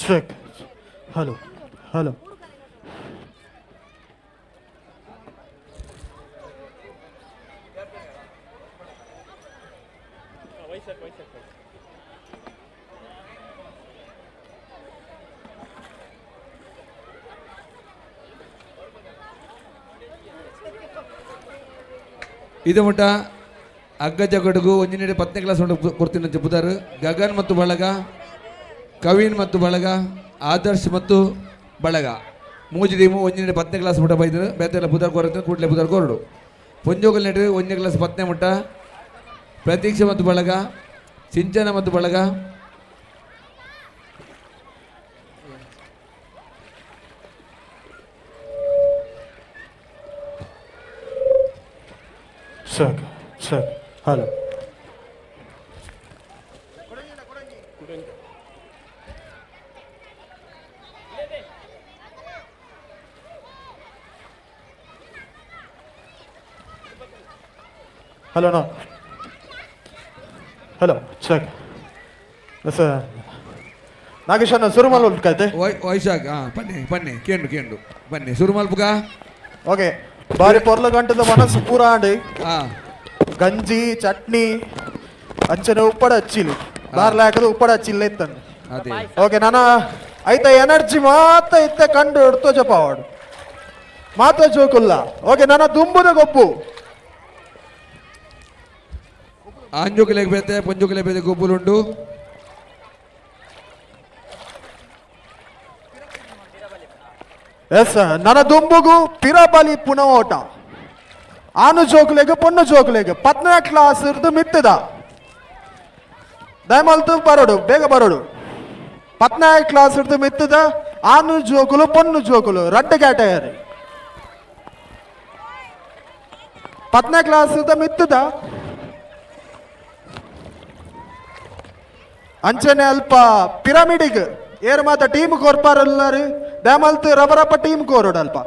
Check. Hello hello. ಇದು ಮುಟ್ಟ ಅಗ್ಗ ಜಗಡುಗು ಒಂಜಿನೇಡು 10ನೇ ಕ್ಲಾಸ್ ಉಂಡು ಕೊಡ್ತೀನಿ ಪುದರ್ ಗಗನ್ ಮತ್ತು ಬಳಗ, ಕವಿನ್ ಮತ್ತು ಬಳಗ, ಆದರ್ಶ್ ಮತ್ತು ಬಳಗ ಮೂಜಿ ಟೀಮು ಒಂಜಿನೇಡು 10ನೇ ಕ್ಲಾಸ್ ಮುಟ್ಟ ಬೈದರು ಬೇತೆಲ್ಲ ಪುದರ್ ಕೊರತು ಕೂಡಲೇ ಪುದರ್ ಕೊರಡು. ಪೊಂಜೋಗಲ್ ನೆಟ್ಟು 1ನೇ ಕ್ಲಾಸ್ 10ನೇ ಮುಟ್ಟ ಪ್ರತೀಕ್ಷೆ ಮತ್ತು ಬಳಗ, ಸಿಂಚನ ಮತ್ತು ಬಳಗ, check check. Hello. Hello no. Hello check. Nagesh ಅಣ್ಣ ಸುರುಮಲ್ ಉಂಟು ವೈಶಾಖ್. ಹಾಂ ಬನ್ನಿ ಬನ್ನಿ ಕೇಂಡು ಕೇಂಡು ಬನ್ನಿ ಸುರುಮಲ್ಪುಗ. ಓಕೆ ಬಾರಿ ಪೊರ್ಲ ಗಂಟದ ಮನಸ್ಸು ಪೂರ ಆಂಡ್ ಗಂಜಿ ಚಟ್ನಿ ಅಂಚನೆ ಉಪ್ಪಡ ಹಚ್ಚಿಲಿ ಬಾರ್ಲ ಹಾಕದು ಉಪ್ಪಡ ಹಚ್ಚಿಲ್ಲ ಇತ್ತಂದು. ಓಕೆ ನಾನ ಐತ ಎನರ್ಜಿ ಮಾತ ಇತ್ತೆ ಕಂಡು ಹಿಡ್ತೋ ಜಪ ಅವಡು ಮಾತ ಜೋಕುಲ್ಲ. ಓಕೆ ನನ್ನ ದುಂಬುದ ಗೊಬ್ಬು ಆಂಜೋಕುಲೆಗ್ ಬೇತೆ ಪೊಂಜೋಕುಲೆಗ್ ಬೇತೆ ಗೊಬ್ಬುಲುಂಡು. ಎಸ್ ನನ್ನ ದುಂಬುಗು ಪಿರಬಲಿ ಪುನವೋಟ ಆನು ಜೋಕುಲೆಗ್ ಪೊಣ್ಣು ಜೋಕುಲೆಗ್ 10ನೇ ಕ್ಲಾಸ್ ಇರ್ದು ಮಿತ್ತದ ದಯಮಲ್ತು ಬರೋಡು ಬೇಗ ಬರೋಡು. 10ನೇ ಕ್ಲಾಸ್ ಇರ್ದು ಮಿತ್ತದ ಆನು ಜೋಕುಲು ಪೊಣ್ಣು ಜೋಕುಲು ರಡ್ಡು ಕ್ಯಾಟಗರಿ. 10ನೇ ಕ್ಲಾಸ್ ಇರ್ದ ಮಿತ್ತದ ಅಂಚನೆ ಅಲ್ಪ ಪಿರಮಿಡಿಗ್ ಏರ್ ಮಾತ ಟೀಮ್ ಕೋರ್ಪಾರಲ್ಲಾರು ದಯಮಲ್ತು ರಬರಪ್ಪ ಟೀಮ್ ಕೋರೋಡು ಅಲ್ಪ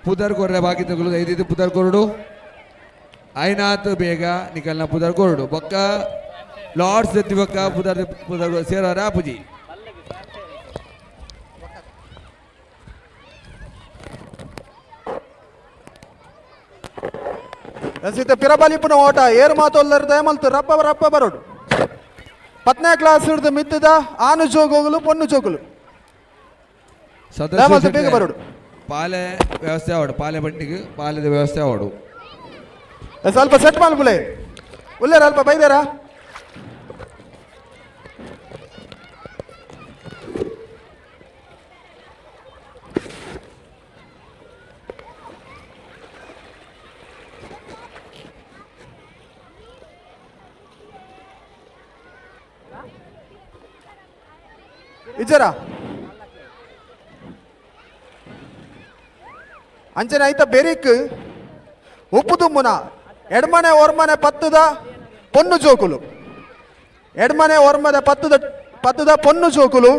ಪುದರ್ ಕೊರ್ರೆ ಬಾಕಿ ತಗೊಳ್ಳೋದು ಐದು ಪುದರ್ ಕೊರಡು ಐನಾತ್ ಬೇಗ ನಿಕಲ್ನ ಪುದರ್ ಕೊರಡು ಬೊಕ್ಕ ಲಾರ್ಡ್ಸ್ ಎತ್ತಿ ಬೊಕ್ಕ ಪುದರ್ ಪುದರ್ ಸೇರಾರ ಪುಜಿ. ರಸಿತ ಪಿರಬಲಿಪುನ ಓಟ ಏರ್ ಮಾತೊಲ್ಲರು ದಯಮಲ್ತು ರಬ್ಬ ರಬ್ಬ ಬರೋಡು. 10ನೇ ಕ್ಲಾಸ್ ಹಿಡಿದು ಮಿತ್ತದ ಆನು ಜೋಗೋಗಲು ಪೊಣ್ಣು ಜೋಗುಲು ದಯಮಲ್ತು ಬೇಗ ಬರೋಡು. ಪಾಲೆ ವ್ಯವಸ್ಥೆ ಆವಡು ಪಾಲೆ ಬಂಡಿಗೆ ಪಾಲೆದ ವ್ಯವಸ್ಥೆ ಆವಡು. ಸ್ವಲ್ಪ ಸೆಟ್ ಮಲ್ಪುಲೆ ಉಲ್ಲೇರ ಅಲ್ಪ ಬೈದೇರಾ. ಇಜ್ಜರ ಅಂಚನೆ ಐತ ಬೆರಿಕ್ ಉಪ್ಪು ತುಮ್ಮುನ ಎಡ್ಮನೆ ಒರ್ಮನೆ ಪತ್ತದ ಪೊನ್ನು ಜೋಕುಲು ಎಡ್ಮನೆ ಒರ್ಮನೆ ಪತ್ತದ ಪತ್ತದ ಪೊನ್ನು ಜೋಕುಲು.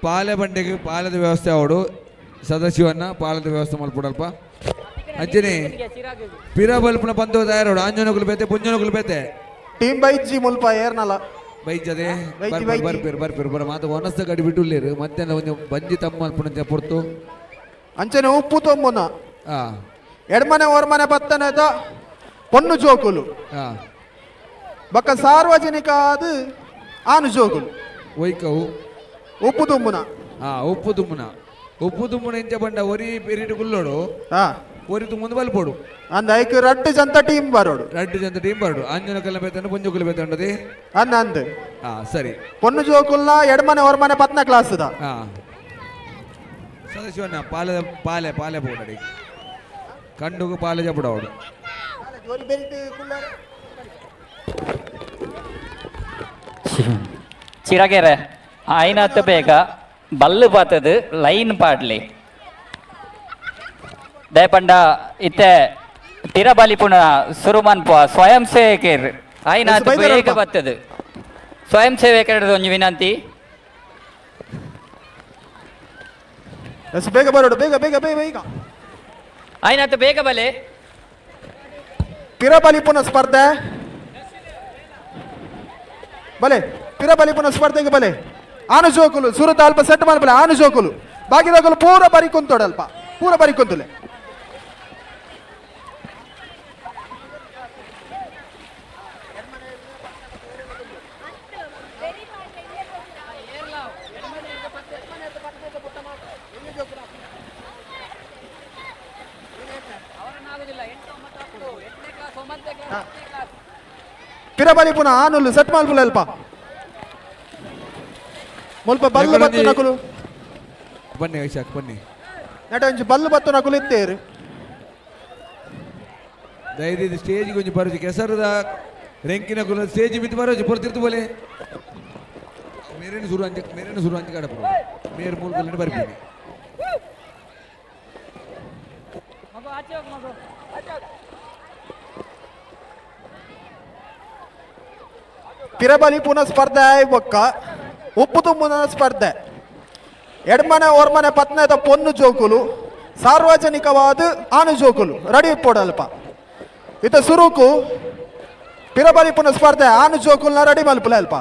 ಪಾಲೆ ಬಂಡೆಗೆ ಪಾಲದ ವ್ಯವಸ್ಥೆ ಅವಡು ಸದಸ್ಯವನ್ನ ಪಾಲದ ವ್ಯವಸ್ಥೆ ಮಲ್ಪಡಲ್ಪ ಅಂಚನೆ ಪಿರ ಬಲ್ಪುನ ಪಂತೋ ತಯಾರೋಡು ಆಂಜನಕುಲು ಬೇತೆ ಪುಂಜನಕುಲು ಬೇತೆ ಟೀಮ್ ಬೈಜಿ ಮುಲ್ಪ ಏರ್ನಲ ಬೈಜದೆ ಬೈಜಿ, ಬೈಜಿ. ಬರ್ಪೇರು ಬರ್ಪೇರು ಬರ ಮಾತ ಒನಸ್ತ ಗಡಿ ಬಿಟ್ಟುಲ್ಲೇರು ಮಧ್ಯಾಹ್ನ ಒಂಜಿ ಬಂಜಿ ತಮ್ಮ ಮಲ್ಪುನ ಪೊರ್ತು ಅಂಚನೆ ಉಪ್ಪು ತೊಂಬುನ ಆ ಎಡ್ಮನೆ ಓರ್ಮನೆ ಪತ್ತನೆದ ಪೊನ್ನು ಜೋಕುಲು ಆ ಬೊಕ್ಕ ಸಾರ್ವಜನಿಕ ಆದ್ ಆನು ಜೋಕುಲು ಒಯ್ಕವು ಉಪ್ಪು ತುಂಬುನ ಆ ಉಪ್ಪು ತುಮ್ಮುನ ಉಪ್ಪು ತುಮ್ಮುನ ಇಂಚ ಬಂಡ ಒರಿ ಪೆರಿಟ್ ಕುಲ್ಲೋಡು ಒರಿ ತುಂಬುಂದು ಬಲ್ಪೋಡು ಅಂದ ಐಕ್ ರಡ್ಡು ಜಂತ ಟೀಮ್ ಬರೋಡು ರಡ್ಡು ಜಂತ ಟೀಮ್ ಬರೋಡು ಅಂಜನ ಕಲ್ಲ ಬೇತಂಡು ಪುಂಜುಕುಲು ಬೇತಂಡದಿ ಅಂದ ಅಂದ್ ಆ ಸರಿ ಪೊನ್ನು ಜೋಕುಲ್ನ ಎಡ್ಮನೆ ಓರ್ಮನೆ ಪತ್ನ ಕ್ಲಾಸ್ the ಆ ಸದಸ್ಯವನ್ನ ಪಾಲೆ ಪಾಲೆ ಪಾಲೆ ಪೋಡಡಿ ಕಂಡುಗು ಪಾಲೆ ಜಪಡವಡು ಚಿರಗೆರೆ ಆಯ್ನಾತ್ ಬೇಗ ಬಲ್ಲು ಪಾತದು ಲೈನ್ ಪಾಡ್ಲಿ ದಯಪಂಡ ಇತ್ತೆ ತಿರಬಲಿಪುಣ ಸುರುಮನ್ಪುವ ಸ್ವಯಂ ಸೇವಕರು ಆಯ್ನಾತ್ ಬೇಗ ಬತ್ತದು ಸ್ವಯಂ ಸೇವಕರ ಒಂಜಿ ವಿನಂತಿ. ಎಸ್ ಬೇಗ ಬರೋಡು, ಬೇಗ ಬೇಗ ಬೇಗ ಬೇಗ. ಆಯ್ನಾತ್ ಬೇಗ ಬಲೆ. ಪಿರಬಲಿಪುನ ಸ್ಪರ್ಧೆ ಬಲೆ, ಪಿರಬಲಿಪುನ ಸ್ಪರ್ಧೆಗೆ ಬಲೆ. ಆನು ಜೋಕುಲು ಸುರುತ ಅಲ್ಪ ಸೆಟ್ ಮಲ್ಪಲೆ. ಆನು ಜೋಕುಲು ಬಾಕಿದಕುಲು ಪೂರ ಬರಿ ಕುಂತೋಡು, ಅಲ್ಪ ಪೂರ ಬರಿ ಕುಂತುಲೆ. ಪಿರಬಲಿಪುನ ಆನುಲು ಸೆಟ್ ಮಲ್ಪುಲೆ ಅಲ್ಪ ಮುಲ್ಪ ಬಲ್ಲು ಬತ್ತು ನಕುಲು. ಬನ್ನಿ ವೈಶಾಖ್ ಬನ್ನಿ. ನಟ ಒಂಜಿ ಬಲ್ಲು ಬತ್ತು ನಕುಲು ಇತ್ತೇರು. ದಯದಿದ್ದು ಸ್ಟೇಜ್ ಕೊಂಚ ಬರೋಜಿ ಕೆಸರದ ರೆಂಕಿನ ಕುಲ ಸ್ಟೇಜ್ ಬಿದ್ದು ಬರೋಜಿ ಪೊರ್ತಿರ್ತು ಬೋಲೆ. ಮೇರೇನು ಸುರು ಅಂಚ ಮೇರೇನು ಸುರು ಅಂಚ ಕಡಪು ಮೇರು ಮೂಲಕಲ್ಲಿ ಬರ್ತೀನಿ. ಪಿರಬಲಿಪುನ ಸ್ಪರ್ಧೆ ಬೊಕ್ಕ ಉಪ್ಪು ತುಂಬುನ ಸ್ಪರ್ಧೆ. ಎಡ್ಮನೆ ಓರ್ಮನೆ ಪತ್ನದ ಪೊನ್ನು ಜೋಕುಲು ಸಾರ್ವಜನಿಕವಾದ ಆನು ಜೋಕುಲು ರೆಡಿ ಇಪ್ಪೋಡಲ್ಪ. ಇತ ಸುರುಕು ಪಿರಬಲಿಪುನ ಸ್ಪರ್ಧೆ ಆನು ಜೋಕುಲ್ನ ರೆಡಿ ಮಲ್ಪುಲೆ ಅಲ್ಪ.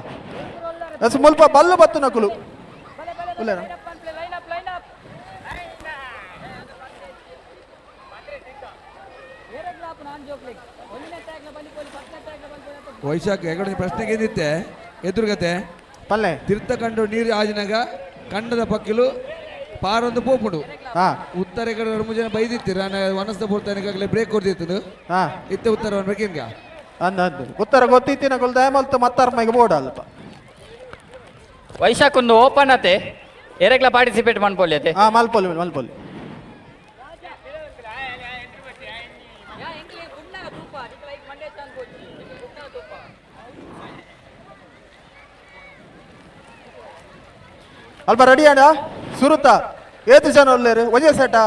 ಅಸ್ ಮುಲ್ಪ ಬಲ್ಲು ಬತ್ತು ನಕುಲು ಉಲ್ಲೇನಾ? ವೈಶಾಖ ಎಗಡ ಪ್ರಶ್ನೆ ಗೆದ್ದಿತ್ತೆ ಎದುರುಗತೆ ಪಲ್ಲೆ ತೀರ್ಥ ಕಂಡು ನೀರು ಆಜಿನಾಗ ಕಂಡದ ಪಕ್ಕಿಲು ಪಾರೊಂದು ಪೋಪುಂಡು. ಉತ್ತರ ಕಡೆ ಮೂರು ಜನ ಬೈದಿತ್ತೀರ ವನಸ್ದ ಪೂರ್ತಾನಿಗಾಗಲೇ ಬ್ರೇಕ್ ಕೊಡ್ತಿತ್ತು. ಇತ್ತ ಉತ್ತರ ಬೇಕಿನ್ಗ ಅಂದ ಅಂದ ಉತ್ತರ ಗೊತ್ತಿತ್ತಿನ ಕೊಲ್ ದಯಮಲ್ತು ಮತ್ತಾರ ಮೈಗೆ ಬೋರ್ಡ್ ಅಲ್ಪ. ವೈಶಾಖ್ ಒಂದು ಓಪನ್ ಅತೆ ಎರೆಗ್ಲ ಪಾರ್ಟಿಸಿಪೇಟ್ ಮನ್ಪೊಲಿ ಅತೆ. ಮಲ್ಪೊಲಿ ಮಲ್ಪೊಲಿ. ಅಲ್ಪ ರೆಡಿ ಅಣ್ಣ ಸುರುತ ಏತು ಜನ ಉಲ್ಲೇರು ಒಂಜೇ ಸೆಟಾ?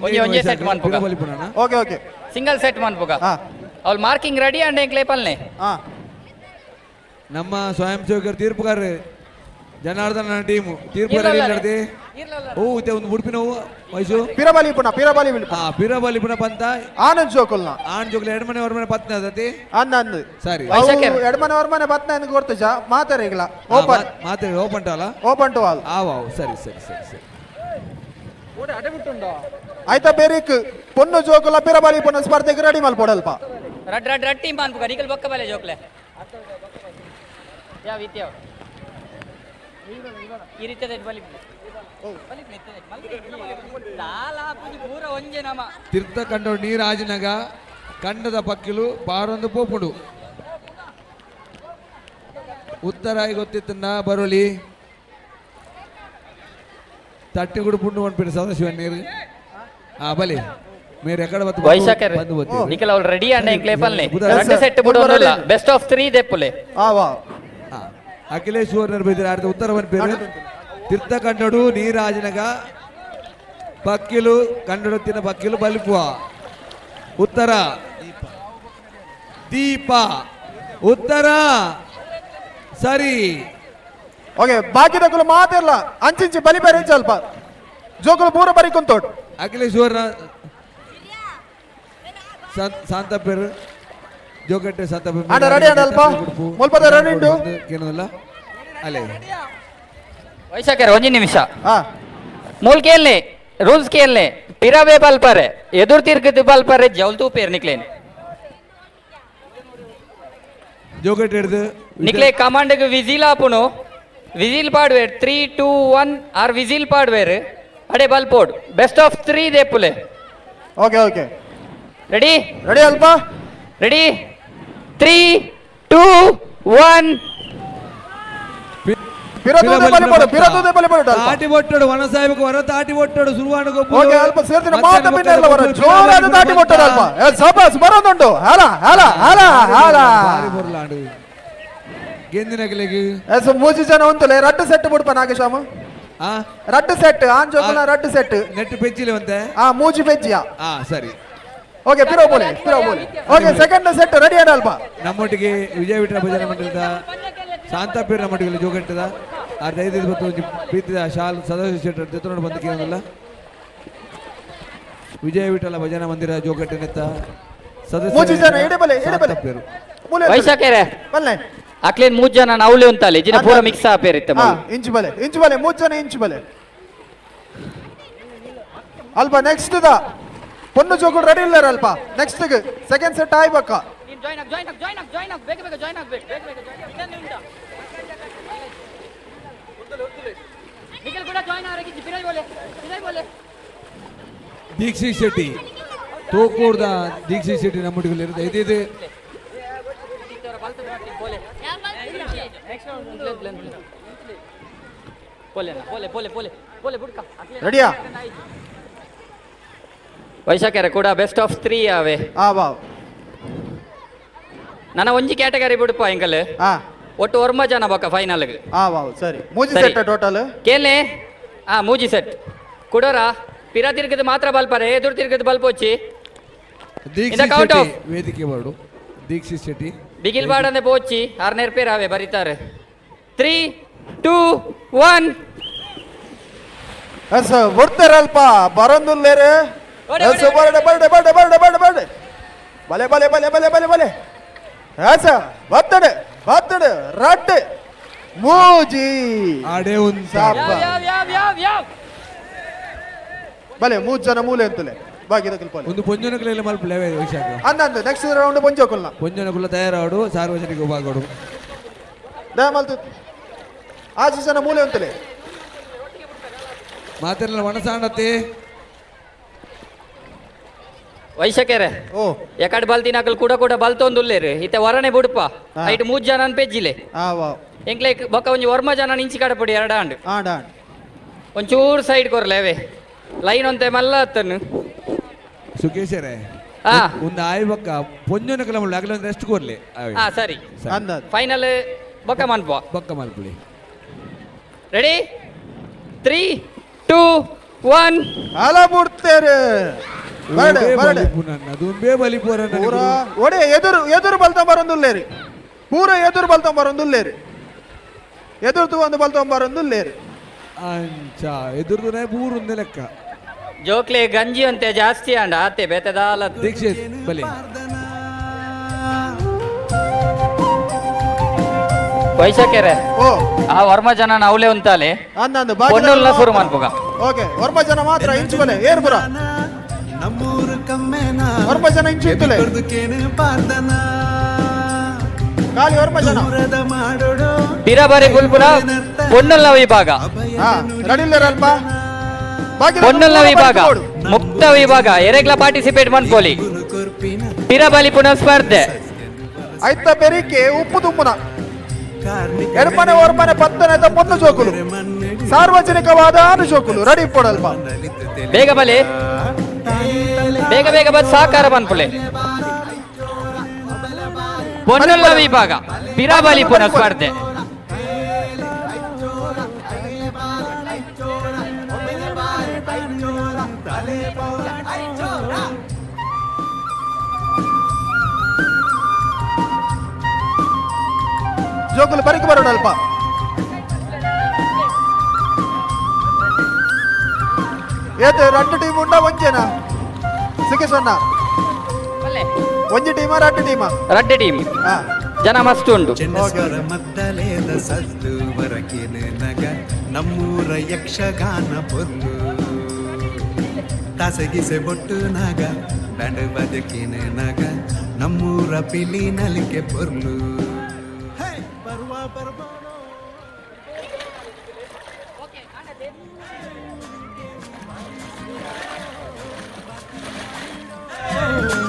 ಒಂಜಿ ಒಂಜೇ ಸೆಟ್ ಮನ್ಪುಗ. ಓಕೆ ಓಕೆ ಸಿಂಗಲ್ ಸೆಟ್ ಮನ್ಪುಗ. ಅವ್ಲು ಮಾರ್ಕಿಂಗ್ ರೆಡಿ ಅಂಡ್ ಎಂಕ್ಲೆ ಪಲ್ನೆ. ನಮ್ಮ ಸ್ವಯಂ ಸೇವಕರು ತೀರ್ಪುಗಾರರು ಜನಾರ್ದನ ಟೀಮ್ ತೀರ್ಪು ರೆಡಿ ಇಲ್ಲದೆ ಓ ಇತ್ತೆ ಒಂದು ಉಡುಪಿನ ವಯಸ್ಸು ಪಿರಬಲಿಪುನ ಪಿರಬಲಿ ಪಿರಬಲಿಪುನ ಪಂತ ಆನಂದ್ ಜೋಕುಲ್ನ ಆನಂದ್ ಜೋಕುಲ್ ಎಡಮನೆ ಹೊರಮನೆ ಪತ್ನ ಅದತಿ ಅಂದ ಅಂದ್ ಸರಿ ಎಡಮನೆ ಹೊರಮನೆ ಪತ್ನ ಎಂದು ಗೊತ್ತುಜ ಮಾತಾರಿಗಳ ಓಪನ್ ಮಾತಾಡಿ ಓಪನ್ ಟು ಅಲ್ಲ ಓಪನ್ ಟು ಆಲ್ ಆವ್ ಆವ್ ಸರಿ ಸರಿ ಸರಿ ಸರಿ ಆಯ್ತಾ ಬೇರಿಕ್ ಪೊನ್ನು ಜೋಕುಲ ಪಿರಬಲಿಪುನ ಸ್ಪರ್ಧೆಗೆ ರೆಡಿ ಮಲ್ಪೊಡಲ್ಪ. ರಡ್ ರಡ್ ರಡ್ ಟೀಮ್ ಅನ್ಪುಗ ನಿಕಲ್ ಬೊಕ್ಕ ಬಲೆ ಜೋಕ್ಲೆ ಯಾವ ಇತ್ಯಾವ ಈ ರೀತಿಯ ಬಲಿ ತೀರ್ಥ ಕಂಡು ನೀರಾಜಿನಾಗ ಕಂಡದ ಪಕ್ಕಿಲು ಪಾರೊಂದು ಪೋಪುಂಡು. ಉತ್ತರಾಯಿ ಗೊತ್ತಿತ್ತನ್ನ ಬರೋಲಿ ತಟ್ಟಿ ಕೂಡ ಪುಂಡು ಪನ್ಪಿನ ಸದಾಶಿವ ನೀರು ಆ ಬಲಿ మీరు ఎక్కడ ವೈಶಾಖ ನಿಖಿಲ್ ಅವ್ರು ರೆಡಿ ಅಂಡ್ ಎಂಕ್ಲೆ ಪಲ್ನೆ ಎರಡು ಸೆಟ್ ಬಿಡೋನಲ್ಲ ಬೆಸ್ಟ್ ಆಫ್ 3 ದೆಪ್ಪುಲೆ. ಆ ವಾ ಅಖಿಲೇಶ್ ಓರ್ನರ್ ಬೈದಿರ ಆರ್ದ ಉತ್ತರ ಪನ್ಪೇರು ತೀರ್ಥ ಕಂಡಡು ನೀರಾಜನಗ ಪಕ್ಕಿಲು ಕಂಡಡು ತಿನ್ನ ಪಕ್ಕಿಲು ಬಲಿಪುವ. ಉತ್ತರ ದೀಪ. ಉತ್ತರ ಸರಿ. ಓಕೆ, ಬಾಕಿದಕುಲು ಮಾತಿರ್ಲ ಅಂಚಿಂಚಿ ಬಲಿ ಬೇರೆ ಅಲ್ಪ ಜೋಕುಲು ಪೂರ ಬರಿ ಕುಂತೋಡ್. ಅಖಿಲೇಶ್ ಸುವರ್ಣ ಶಾಂತಪ್ಪೇರು ಜೋಕಟ್ಟೆ ಶಾಂತಪ್ಪ. ಅಣ್ಣ, ready ಅಣ್ಣ ಅಲ್ಪ? ಮುಲ್ಪದ ready ಉಂಟು? ಕೇನದಲ್ಲ ಅಲ್ಲೇ. ವೈಶಾಖರ, ಒಂಜಿ ನಿಮಿಷ. ಮೂಲ್ ಕೇಲ್ನೆ, ರೂಲ್ಸ್ ಕೇಲ್ನೆ. ಪಿರವೇ ಬಲ್ಪರೆ, ಎದುರು ತಿರ್ಗದು ಬಲ್ಪರೆ, ಜೌಲ್ ತೂಪೇರ್ ನಿಕ್ಲೇನ್. ಜೋಕಟ್ಟೆ ಹಿಡ್ದು. ನಿಕ್ಲೆ ಕಮಾಂಡ್ಗ್ ವಿಸಿಲ್ ಆಪುನು. ವಿಸಿಲ್ ಪಾಡ್ವೇರ್, 3 2 1 ಆರ್ ವಿಸಿಲ್ ಪಾಡ್ವೇರ್, ಅಡೆ ಬಲ್ಪೋಡ್. ಬೆಸ್ಟ್ ಆಫ್ 3 ದೇಪುಲೆ. Okay okay. ರೆಡಿ? ರೆಡಿ ಅಲ್ಪ? ರೆಡಿ, 3 2 1. ಪಿರತೂದೆ ಬಲಿ ಪಡು, ಪಿರತೂದೆ ಬಲಿ ಪಡು ಅಲ್ಪ. ತಾಟಿ ಬೊಟ್ಟಡು ವನ ಸಾಹೇಬ್ ವರ ತಾಟಿ ಬೊಟ್ಟಡು ಸುರುವಾಣ ಗೊಬ್ಬು. ಓಕೆ, ಅಲ್ಪ ಸೇರ್ತಿನ ಮಾತ ಪಿನ್ನೆಲ್ಲ ವರ ಜೋರಾದ ತಾಟಿ ಬೊಟ್ಟಡು ಅಲ್ಪ. ಏ ಸಬಾಸ್, ಬರೋದುಂಟು. ಹಾಲ ಹಾಲ ಹಾಲ ಹಾಲ. ಬಾರಿ ಬೊರ್ಲಾಂಡು ಗೆಂದಿನಗಲಿಗೆ. ಎಸ್, ಮೂಜಿ ಜನ ಉಂತುಲೆ. ರಡ್ಡು ಸೆಟ್ ಬಿಡ್ಪ ನಾಗೇಶಾಮ. ಆ? ರಡ್ಡು ಸೆಟ್ ಆನ್ ಜೋಕುಲ, ರಡ್ಡು ಸೆಟ್. ನೆಟ್ ಪೆಚ್ಚಿಲೆ ಒಂತೆ. ಆ, ಮೂಜಿ ಪೆಜ್ಜಿಯಾ. ಆ ಸರಿ. ಓಕೆ, ಪಿರೋ ಬೋಲೆ, ಪಿರೋ ಬೋಲೆ. ಓಕೆ, ಸೆಕೆಂಡ್ ಸೆಟ್ ರೆಡಿ ಆಡ ಅಲ್ಪ. ನಮ್ಮೊಟ್ಟಿಗೆ ವಿಜಯ ವಿಠಲ ಭಜನಾ ಮಂಡಲದ ಶಾಂತಪೀರ್ ನಮ್ಮೊಟ್ಟಿಗೆ ಜೋಗಟ್ಟದ ಆ ದಯದ ಬತ್ತು ಒಂಜಿ ಪ್ರೀತಿದ ಶಾಲ್ ಸದಸ್ಯ ಶೆಟ್ಟರ್ ಜೊತೆ ಬಂದು ಕೇಳಲ್ಲ. ವಿಜಯ ವಿಠಲ ಭಜನಾ ಮಂದಿರ ಜೋಗಟ್ಟೆ ನೆತ್ತ ಸದಸ್ಯ ಮೂಜಿ ಜನ ಎಡೆ ಬಲೆ, ಎಡೆ ಬಲೆ. ಶಾಂತಪೀರು. ಮೂಲೆ. ವೈಶಾಖರೇ. ಬಲ್ಲೆ. ಅಕ್ಲೇನ್ ಮೂಜ್ ಜನ ನೌಲಿ ಉಂತಲ್ಲಿ ಜಿನ ಪೂರ ಮಿಕ್ಸ್ ಆಪೇರಿತ್ತೆ. ಹಾ, ಇಂಚು ಬಲೆ, ಇಂಚು ಬಲೆ, ಮೂಜ್ ಜನ ಇಂಚು ಬಲೆ ಅಲ್ಪ. ನೆಕ್ಸ್ಟ್ the ಪೊನ್ನು ಜೋಕುಲು ರೆಡಿ ಇಲ್ಲ ಅಲ್ಪ. ನೆಕ್ಸ್ಟ್ ಸೆಕೆಂಡ್ ಸೆಟ್ ಆಯ್ಬಕ್ಕ. ಜಾಯ್ನ್ ಆಗ್, ಜಾಯ್ನ್ ಆಗ್, ಜಾಯ್ನ್ ಆಗ್, ಜಾಯ್ನ್ ಆಗ್, ಬೇಗ ಬೇಗ ಜಾಯ್ನ್ ಆಗ್ಬೇಕು, ಬೇಗ ಬೇಗ ಜಾಯ್ನ್. ನಿಖಿಲ್ ಕೂಡ ಜಾಯ್ನ್ ಆಗಿ ಬಿರೈ ಬೋಲೆ, ಬಿರೈ ಬೋಲೆ. ದೀಕ್ಷಿತ್ ಶೆಟ್ಟಿ, ತೋಕೂರ್ದ ದೀಕ್ಷಿತ್ ಶೆಟ್ಟಿ ನಮ್ಮೊಟ್ಟಿಗೆ ಇರುತ್ತೆ ಇದು. ಪೋಲೆ ಪೋಲೆ ಪೋಲೆ ಪೋಲೆ ಪೋಲೆ ಬುಡ್ಕ. ರೆಡಿಯಾ? ವೈಶಾಖರ ಕೂಡ ಬೆಸ್ಟ್ ಆಫ್ 3 ಆವೆ. ಆ ವಾವ್. ನನ್ನ ಒಂಜಿ ಕ್ಯಾಟಗರಿ ಬಿಡುಪ ಎಂಕಲ್. ಒಟ್ಟು ಒರ್ಮ ಜನ ಬೊಕ್ಕ ಫೈನಲ್. ಆ ವಾವ್, ಸರಿ, ಮೂಜಿ ಸೆಟ್ ಟೋಟಲ್. ಕೇಲೆ, ಆ ಮೂಜಿ ಸೆಟ್ ಕುಡೋರ. ಪಿರ ತಿರ್ಗದ ಮಾತ್ರ ಬಲ್ಪರೆ, ಎದುರು ತಿರ್ಗದ ಬಲ್ಪೊಚ್ಚಿ. Dikshith count Shetty off. ವೇದಿಕೆ ಬರಡು ದೀಕ್ಷಿತ್ ಶೆಟ್ಟಿ. ಬಿಗಿಲ್ ಬಾಡಂದೆ ಪೋಚಿ, ಆರ್ನೇರ್ ಪೇರ್ ಆವೆ ಬರೀತಾರೆ. 3 2 1. ಎಸ್, ಬರ್ತಾರಲ್ಪ, ಬರೋದುಲ್ಲೇರೆ. ಎಸ್, ಬರಡೆ ಬರಡೆ ಬರಡೆ ಬರಡೆ ಬರಡೆ ಬರಡೆ, ಬಲೆ ಬಲೆ ಬಲೆ ಬಲೆ ಬಲೆ ಬಲೆ. ಎಸ್, ಬರ್ತಡೆ ಬರ್ತಡೆ, ರಡ್ಡೆ ಮೂಜಿ. ಆಡೆ ಒಂದು. ಸಾಪ. ಯಾವ ಯಾವ ಯಾವ ಯಾವ. ಬಲೆ, ಮೂರು ಜನ ಮೂಲೆ ಅಂತಲೇ ಬಾಕಿ ಪೋಲೆ. ಒಂದು ಪೊಂಜನಕುಲೆಲ್ಲ ಮಲ್ಪಲೆ ವೈಶಾಖ. ಅಂದಂದು ನೆಕ್ಸ್ಟ್ ರೌಂಡ್ ಪೊಂಜೋಕುಲ್ನ. ಪೊಂಜನಕುಲ ತಯಾರಾಡು, ಸಾರ್ವಜನಿಕ ವಿಭಾಗಡು. ದಯಮಲ್ತು ಆಜು ಜನ ಮೂಲೆ ಅಂತಲೇ. ಮಾತೆಲ್ಲ ಒಣಸಾಂಡತ್ತೆ. ವೈಶಾಖರೇ. ಓ. ಎಕಡೆ ಬಲ್ತಿನಕಲ್ ಕೂಡ ಕೂಡ ಬಲ್ತೊಂದುಲ್ಲೇರು ಇತ್ತೆ ವರನೆ ಬುಡುಪ. ಐಟ್ ಮೂಜ್ ಜನ ಪೆಜ್ಜಿಲೆ. ಆ ವಾವ್. ಎಂಕ್ಲೆ ಬೊಕ್ಕ ಒಂಜಿ ಒರ್ಮ ಜನ ಇಂಚಿ ಕಡಪುಡಿ ಎರಡ ಆಂಡ್. ಆಂಡ್ ಆಂಡ್. ಒಂಚೂರು ಸೈಡ್ ಕೊರ್ಲೆ ಅವೇ ಲೈನ್ ಒಂತೆ ಮಲ್ಲ ಅತ್ತನ್ನು. ಸುಖೇಶರೇ. ಆ. ಒಂದು ಆಯ್ ಬೊಕ್ಕ ಪೊಂಜನಕುಲ ಮುಳ್ಳು ಅಗಲ ಒಂದು ರೆಸ್ಟ್ ಕೊರ್ಲೆ. ಆ ಸರಿ. ಅಂದಾಜ್. ಫೈನಲ್ ಬೊಕ್ಕ ಮನ್ಪುವ. ಬೊಕ್ಕ ಮಲ್ಪುಲಿ. ರೆಡಿ, 3 2 1. ಅಲ ಬಿಡ್ತೇರೆ. ಬರಡೆ ಬರಡೆ. ದುಂಬೆ ಬಲಿಪುರ. ಪೂರ ಒಡೆ ಎದುರು ಎದುರು ಬಲ್ತ ಬರೊಂದುಲ್ಲೇರಿ. ಪೂರ ಎದುರು ಬಲ್ತ ಬರೊಂದುಲ್ಲೇರಿ. ಎದುರು ತೂವೊಂದು ಬಲ್ತ ಬರೊಂದುಲ್ಲೇರಿ. ಅಂಚ ಎದುರುದು ಪೂರುಂದೆ ಲೆಕ್ಕ. ಜೋಕ್ಲೆ ಗಂಜಿ ಅಂತೆ ಜಾಸ್ತಿ ಅಂಡ ಆತೆ ಬೇತೆದಾಲ. ದೀಕ್ಷಿತ್ ಬಲಿ. ವೈಶಾಖರೇ. ಓ. ಆ ವರ್ಮ ಜನ ನೌಲೆ ಉಂತಾಲೆ. ಅಂದಂದು ಬಾಕಿ ಪೊನ್ನುಲ್ನ ಶುರು ಮನ್ಪುಗ. ಓಕೆ, ವರ್ಮ ಜನ ಮಾತ್ರ ಇಂಚು ಬಲೆ ಏರ್ ಪುರ. ನಮ್ಮೂರು ಕಮ್ಮೆನ. ವರ್ಮ ಜನ ಇಂಚು ಇತ್ತುಲೆ. ಪಾರ್ದನ. ಖಾಲಿ ವರ್ಮ ಜನ. ದೂರದ ಮಾಡೋಡು. ಪಿರಬರಿ ಗುಲ್ಪುರ ಪೊನ್ನುಲ್ನ ವಿಭಾಗ. ಹಾ, ರೆಡಿ ಇಲ್ಲೇರ ಅಲ್ಪ ಬಾಕಿ. ಪೊನ್ನುಲ್ನ ವಿಭಾಗ ಮುಕ್ತ ವಿಭಾಗ, ಎರೆಗ್ಲ ಪಾರ್ಟಿಸಿಪೇಟ್ ಮನ್ಪೋಲಿ. ಪಿರಬಲಿ ಪುನಃ ಸ್ಪರ್ಧೆ. ಐತ ಬೆರಿಕೆ ಉಪ್ಪು ತುಂಬುನ ಎಡಮನೆ ಓರ್ಮನೆ ಪತ್ತನೆ ಪೊನ್ನು ಜೋಕುಲು, ಸಾರ್ವಜನಿಕವಾದ ಆನು ಜೋಕುಲು ರೆಡಿ ಪೊಡಲ್ಪ. ಬೇಗ ಬಲಿ, ಬೇಗ ಬೇಗ ಬದ್ ಸಹಕಾರ ಮನ್ಪುಲೆ. ಪೊನ್ನುಲ್ಲ ವಿಭಾಗ ಪಿರಬಲಿ ಪುನಃ ಸ್ಪರ್ಧೆ. ಜೋಕುಲು ಬರಿಕ್ ಬರೋಣ ಅಲ್ಪ. ಏತ್ ರಡ್ಡ್ ಟೀಮ್ ಉಂಡ ಒಂಜೇನಾ ಸುಖೇಶಣ್ಣ? ಒಂಜಿ ಟೀಮ ರಡ್ಡ್ ಟೀಮ? ರಡ್ಡ್ ಟೀಮ್, ಜನ ಮಸ್ತ್ ಉಂಡು. ಚೆಂಡಸ್ವರ ಮದ್ದಲೇದ ಸದ್ದು ವರಕಿನ ನಗ ನಮ್ಮೂರ ಯಕ್ಷಗಾನ ಪೊರ್ಲು ತಾಸಗಿಸೆ ಬೊಟ್ಟು ನಾಗ ಬ್ಯಾಂಡ್ ಬದುಕಿನ ನಗ ನಮ್ಮೂರ ಪಿಲಿ ನಲಿಕೆ ಪೊರ್ಲು. ಬರುವ ಬರುವ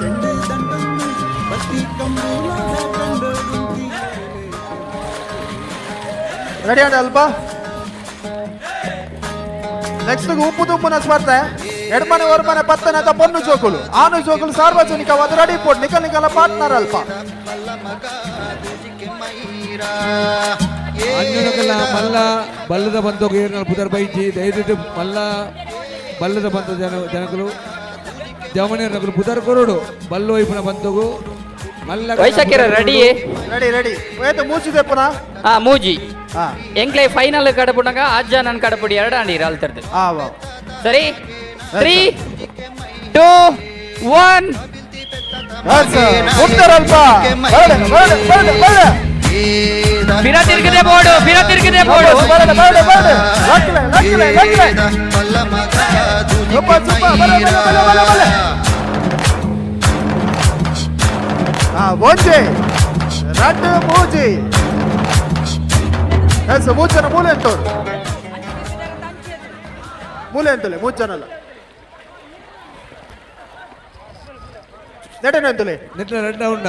ಚೆಂಡು ದಂಡನ್ನು ಬತ್ತಿ ಕಂಬೂಲ ಕಂಡು. ರೆಡಿ ಆಂಡ ಅಲ್ಪ. ನೆಕ್ಸ್ಟ್ ಉಪ್ಪು ತುಂಬುನ ಸ್ಪರ್ಧೆ. ಎಡ್ಮನೆ ಒರ್ಮನೆ ಪತ್ತನದ ಪೊನ್ನು ಜೋಕುಲು ಆನು ಜೋಕುಲು ಸಾರ್ವಜನಿಕವಾದ ರೆಡಿ ಪೋಡ್ ನಿಕಲ್ ನಿಕಲ ಪಾರ್ಟ್ನರ್ ಅಲ್ಪ. ಅಂಜನಕಲ ಮಲ್ಲ ಬಲ್ಲದ ಬಂತೋಗ ಏರ್ನ ಪುದರ್ ಬೈಜಿ. ದಯವಿಟ್ಟು ಮಲ್ಲ ಬಲ್ಲದ ಬಂತ ಜನ ಜನಕುಲು ಜಮನೇರ್ನಕುಲು ಪುದರ್ ಕೊರಡು ಬಲ್ಲು ವೈಪುನ ಬಂತೋಗು ಮಲ್ಲ. ವೈಶಾಖರ ರೆಡಿ? Ready ready. ಏತು ಮೂಚಿ ದೆಪ್ಪುನ? ಹಾ, ಮೂಜಿ. ಎಂಕ್ಲೆ ಫೈನಲ್ ಕಡಪುನಗ ಆಜ್ ಜನ ಕಡಪುಡಿ ಎರಡು ಅಂಡಿ ಅಲ್ತರ್ದು. ಸರಿ, 3 2 1. ಉತ್ತರ ಅಲ್ಪ. ಬರಡೆ ಬರಡೆ ಬರಡೆ ಬರಡೆ. ಬಿರ ತಿರುಗದೆ ಬೋಡು, ಬಿರ ತಿರುಗದೆ ಬೋಡು. ಬರಡೆ ಬರಡೆ ಬರಡೆ. ಲಕ್ಲೆ ಲಕ್ಲೆ ಲಕ್ಲೆ. Super super. ಬಲೆ ಬಲೆ ಬಲೆ ಬಲೆ ಬಲೆ. ಒಂಜಿ ರಡ್ಡ್ ಮೂಜಿ. ಎಸ್, ಮೂರು ಜನ ಮೂಲೆ ಅಂತವ್ರು, ಮೂಲೆ ಅಂತಲೇ ಮೂರು ಜನ ಅಲ್ಲ. ನೆಟನೆ ಅಂತಲೇ. ನೆಟ್ಲ ರೆಡ್ ರೌಂಡ್.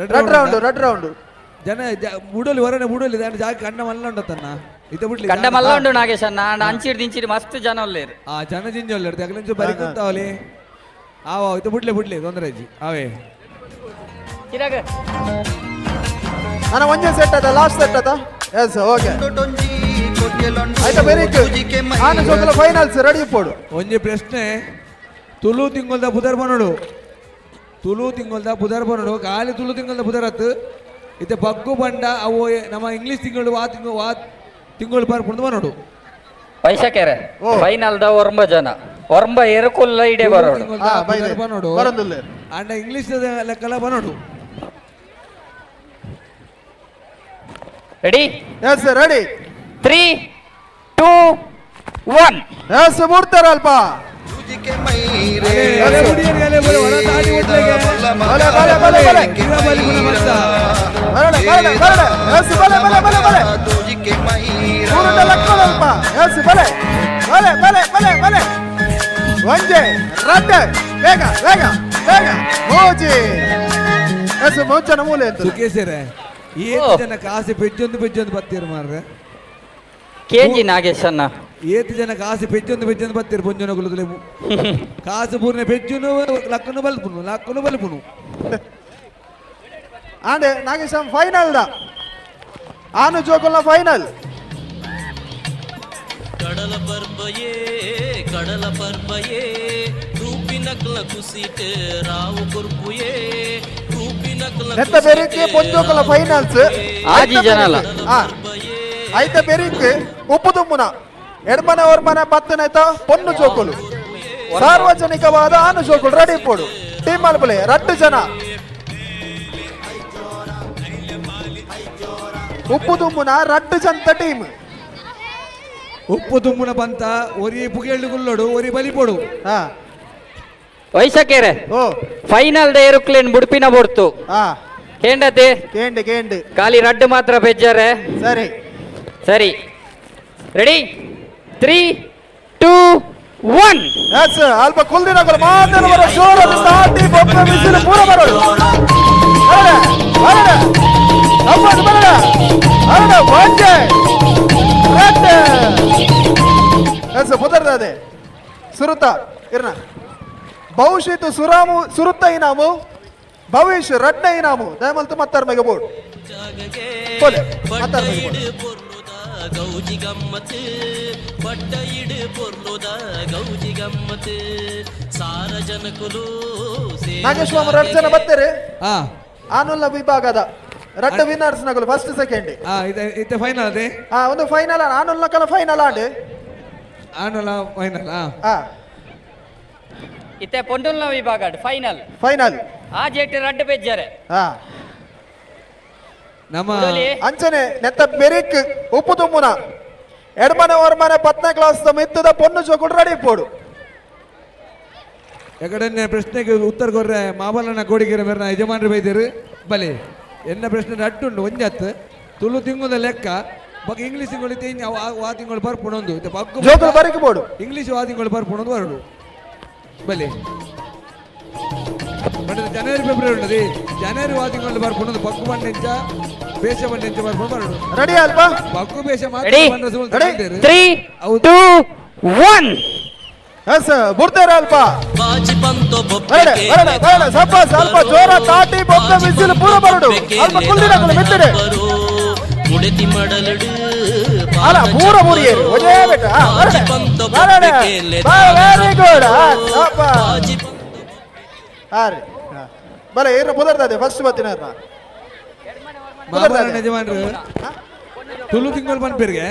ರಡ್ ರೌಂಡ್, ರಡ್ ರೌಂಡ್. ಜನ ಬುಡೋಲಿ ಹೊರನೆ ಬುಡೋಲಿ ದಾಂಡ ಜಾಗ ಕಂಡ ಮಲ್ಲ ಉಂಡ ತನ್ನ ಇತ್ತ ಬಿಡ್ಲಿ. ಕಂಡ ಮಲ್ಲ ಉಂಡು ನಾಗೇಶ್ ಅಣ್ಣ. ಅಂಡ ಅಂಚಿಡ್ ದಿಂಚಿಡ್ ಮಸ್ತ್ ಜನ ಉಲ್ಲೇರು. ಆ ಜನ ಜಿಂಜ ಉಲ್ಲೇರು. ತಗಲಿಂಚು ಬರಿ ಕುಂತಾವಲಿ ಆವ ಇತ್ತ ಬಿಡ್ಲೆ ಬಿಡ್ಲೆ ತೊಂದರೆ ಇಜ್ಜಿ ಅವೇ. ಚಿರಾಗ್. ಅಣ್ಣ, ಒಂಜೇ ಸೆಟ್ ಅದ, ಲಾಸ್ಟ್ ಸೆಟ್ ಅದ. ಎಸ್, ಓಕೆ ಆಯ್ತಾ. Very good. ಆನು ಜೋಕುಲ ಫೈನಲ್ಸ್ ರೆಡಿ ಪೋಡು. ಒಂಜಿ ಪ್ರಶ್ನೆ. ತುಳು ತಿಂಗೊಲ್ದ ಪುದರ್ ಬನೋಡು, ತುಳು ತಿಂಗೊಲ್ದ ಪುದರ್ ಬನೋಡು. ಖಾಲಿ ತುಳು ತಿಂಗೊಲ್ದ ಪುದರತ್ತು ಇತ್ತೆ ಬಗ್ಗು ಬಂಡ ಅವು ನಮ್ಮ ಇಂಗ್ಲೀಷ್ ತಿಂಗಳು ವಾ ತಿಂಗಳು ವಾ ತಿಂಗಳು ಬರ್ಕೊಂಡು ಬನೋಡು. ವೈಶಾಖರೆ, ಫೈನಲ್ ದ ಒರ್ಂಬ ಜನ, ಒರ್ಂಬ ಎರುಕುಲ್ಲ ಇಡೆ ಬರೋಡು. ಬನೋಡು ಅಂಡ ಇಂಗ್ಲೀಷ್ ಲೆಕ್ಕಲ ಬನೋಡು. Ready? Yes, ready. 3 2 1. S, ಮೂಡ್ತಾರ ಅಲ್ಪ. ಬಲೆ ಬಲೆ ಬಲೆ ಬಲೆ. ಬರಡೆ ಬರಡೆ ಬರಡೆ. ಎಸ್, ಬಲೆ ಬಲೆ ಬಲೆ ಬಲೆ. ಮೂರುಂಡ ಲಕ್ಕಳ ಅಲ್ಪ. ಎಸ್, ಬಲೆ ಬಲೆ ಬಲೆ ಬಲೆ ಬಲೆ. ಒಂಜೆ ರಡ್ಡ್ ಬೇಗ ಬೇಗ ಬೇಗ ಮೂಜಿ. ಎಸ್, ಮೂಜನ ಮೂಲೆ ಅಂತ. ಸುಖೇಶರೇ, ಏತ್ ಜನ ಕಾಸು ಪೆಜ್ಜೊಂದು ಪೆಜ್ಜೊಂದು ಬತ್ತೀರು ಮಾರ್ರೆ. ಕೆಜಿ ನಾಗೇಶ್ ಅಣ್ಣ. ಏತ್ ಜನ ಕಾಸು ಪೆಜ್ಜೊಂದು ಪೆಜ್ಜೊಂದು ಬತ್ತೀರು ಪೊಂಜೊನ ಕುಲುದುಲೆ. ಕಾಸು ಪೂರ್ಣ ಪೆಜ್ಜುನು ಲಕ್ಕನು ಬಲ್ಪುನು ಲಕ್ಕನು ಬಲ್ಪುನು. ಆಂಡೆ ನಾಗೇಶ್ ಫೈನಲ್ the ಆನು ಜೋಕುಲ್ನ ಫೈನಲ್. ಕಡಲ ಪರ್ಬಯೇ ಕಡಲ ಪರ್ಬಯೇ ರೂಪಿನಕ್ಲ ಕುಸಿಟ್ ರಾವು ಕುರ್ಪುಯೇ ರೂಪಿನಕ್ಲ. ನೆತ್ತ ಬೆರಿಕೆ ಪೊಂಜೋಕುಲ ಫೈನಲ್ಸ್. ಆಜಿ ಜನ ಅಲ್ಲ. ಐತ ಬೆರಿಕ್ ಉಪ್ಪು ತುಂಬುನ ಎಡ್ಮನೆ ಒರ್ಮನೆ ಪತ್ತನಾಯ್ತ ಪೊನ್ನು ಜೋಕುಲು ಸಾರ್ವಜನಿಕವಾದ ಆನು ಜೋಕುಲು ರೆಡಿ ಪೋಡು. ಟೀಮ್ ಮಲ್ಪಲೆ ರಡ್ಡು ಜನ. ಉಪ್ಪು ತುಂಬುನ ರಡ್ಡು ಜಂತ ಟೀಮ್. ಉಪ್ಪು ತುಂಬುನ ಬಂತ ಒರಿ ಪುಗೆಳ್ಳು ಗುಲ್ಲೋಡು ಒರಿ ಬಲಿಪೋಡು. ವೈಶಾಖೇರೆ, ಫೈನಲ್ ದ ಏರುಕ್ಲೇನ್ ಬುಡ್ಪಿನ ಬೋಡ್ತು ಕೇಂಡತೆ. ಕೇಂಡು ಕೇಂಡು. ಖಾಲಿ ರಡ್ಡು ಮಾತ್ರ ಬೆಜ್ಜಾರೆ. ಸರಿ ಸರಿ, ರೆಡಿ 3 2 1. ಎಸ್, ಅಲ್ಪ ಕುಲ್ದಿನಗಳು ಮಾತ್ರ ಬರೋ ಜೋರಾದ ತಾಟಿ ಬೊಬ್ಬೆ ಬಿಸಿಲು ಪೂರ ಬರೋದು. ಬರಡೆ ಬರಡೆ ನಮ್ಮದು ಬರಡೆ ಬರಡೆ. ಒಂಜೆ ರಡ್ಡು. ಎಸ್, ಪುದರ್ದಾದೆ ಸುರುತ ಇರ್ನ ಭವಿಷ್ಯತ್ತು ಸುರಾಮು ಸುರುತ್ತ ಇನಾಮು ಭವಿಷ್ಯ ರಡ್ಡ ಇನಾಮು ದಯಮಲ್ತು ಮತ್ತಾರ್ ಮೆಗೆ ಬೋರ್ಡ್ ಪೋಲೆ ಮತ್ತಾರ್ ಮೆಗೆ ಬೋರ್ಡ್. ಗೌಜಿ ಗಮ್ಮತ್ ಬಡ್ಡ ಇಡು ಪೊರ್ಲುದ ಗೌಜಿ ಗಮ್ಮತ್ ಸಾರ ಜನಕುಲು. ನಾಗೇಶ್ ಮಾಮ ರಡ್ ಜನ ಬರ್ತಾರೆ. ಆನುಲ್ಲ ವಿಭಾಗದ ರಡ್ಡು ವಿನ್ನರ್ಸ್ ನಗಲು ಫಸ್ಟ್ ಸೆಕೆಂಡ್. ಇತ್ತೆ ಫೈನಲ್ ಅದೇ. ಒಂದು ಫೈನಲ್ ಆನುಲ್ಲ ಕಲ ಫೈನಲ್ ಆಂಡ್. ಆನುಲ್ಲ ಫೈನಲ್. ಇತ್ತೆ ಪೊಂಡುಲ್ನ ವಿಭಾಗ ಫೈನಲ್ ಫೈನಲ್ ಆ ಜೆಟ್ ರಡ್ಡು ಪೆಜ್ಜರೆ ಹಾ ನಮ್ಮ ಅಂಚನೆ ನೆತ್ತ ಬೆರಿಕ್ ಉಪ್ಪು ತುಮ್ಮುನ ಎಡ್ಮನೆ ಒರ್ಮನೆ ಪತ್ತನೇ ಕ್ಲಾಸ್ ಮಿತ್ತದ ಪೊನ್ನು ಜೋಕುಡು ರೆಡಿ ಪೋಡು. ಎಕಡನ್ನೇ ಪ್ರಶ್ನೆಗೆ ಉತ್ತರ ಕೊರ್ರೆ ಮಾಬಲನ ಕೋಡಿಗೆರೆ ಮೇರ್ನ ಯಜಮಾನ್ರು ಬೈದೇರು ಬಲೆ ಎನ್ನ ಪ್ರಶ್ನೆ ರಡ್ಡುಂಡು ಒಂಜತ್ತು ತುಳು ತಿಂಗುದ ಲೆಕ್ಕ ಬಗ್ ಇಂಗ್ಲೀಷ್ ತಿಂಗಳು ಇತ್ತೆ ವಾ ತಿಂಗಳು ಬರ್ಪುಣೊಂದು ಇತ್ತೆ ಬಗ್ಗು ಜೋಕುಲು ಬರಿಕ್ ಬೋಡು. ಇಂಗ್ಲೀಷ್ ವಾ ತಿಂಗಳು ಬರ್ಪುಣೊಂದು ಬರಡು ಬಲೆ ಬಟ್ ಜನವರಿ ಫೆಬ್ರವರಿ ಉಂಡದಿ ಜನವರಿ ವಾ ತಿಂಗಳು ಬರ್ಪುಣೊಂದು ಬಗ್ಗು ಬಂಡೆಂಚ ಬೇಷ ಬಂಡೆಂಚ ಬರ್ಪುಣ ಬರಡು ರೆಡಿ ಅಲ್ಪ ಬಗ್ಗು ಬೇಷ ಮಾತ್ರ ರೆಡಿ ಬಂಡ್ರ ಸುಮ್ನೆ ತಗೊಂಡೇರು. 3 2 1 ಎಸ್ ಬುಡ್ತೇರ ಅಲ್ಪ ಬಾಜಿ ಬಂತೋ ಬರಡೆ ಬರಡೆ ಬರಡೆ ಸಬ್ಬಾಸ್ ಅಲ್ಪ ಜೋರ ತಾಟಿ ಬೊಕ್ಕ ಬಿಸಿಲು ಪೂರ ಬರಡು ಅಲ್ಪ ಕುಲ್ಲಿನಕುಲು ಮಿತ್ತಿಡೆ ಮುಡೆತಿ ಮಡಲಡು ಅಲ್ಲ ಪೂರ ಮುರಿಯೇರು ಒಂದೇ ಬೆಟ್ಟ ಬರಡೆ ಬರಡೆ ವೆರಿ ಗುಡ್ ಹಾ ರೀ ಬಲೆ ಏರು ಬುದರ್ದಾದೆ ಫಸ್ಟ್ ಬತ್ತಿನ ಮಾಬಲನ ಯಜಮಾನ್ರು ತುಳು ತಿಂಗಳು ಪನ್ಪೇರಿಗೆ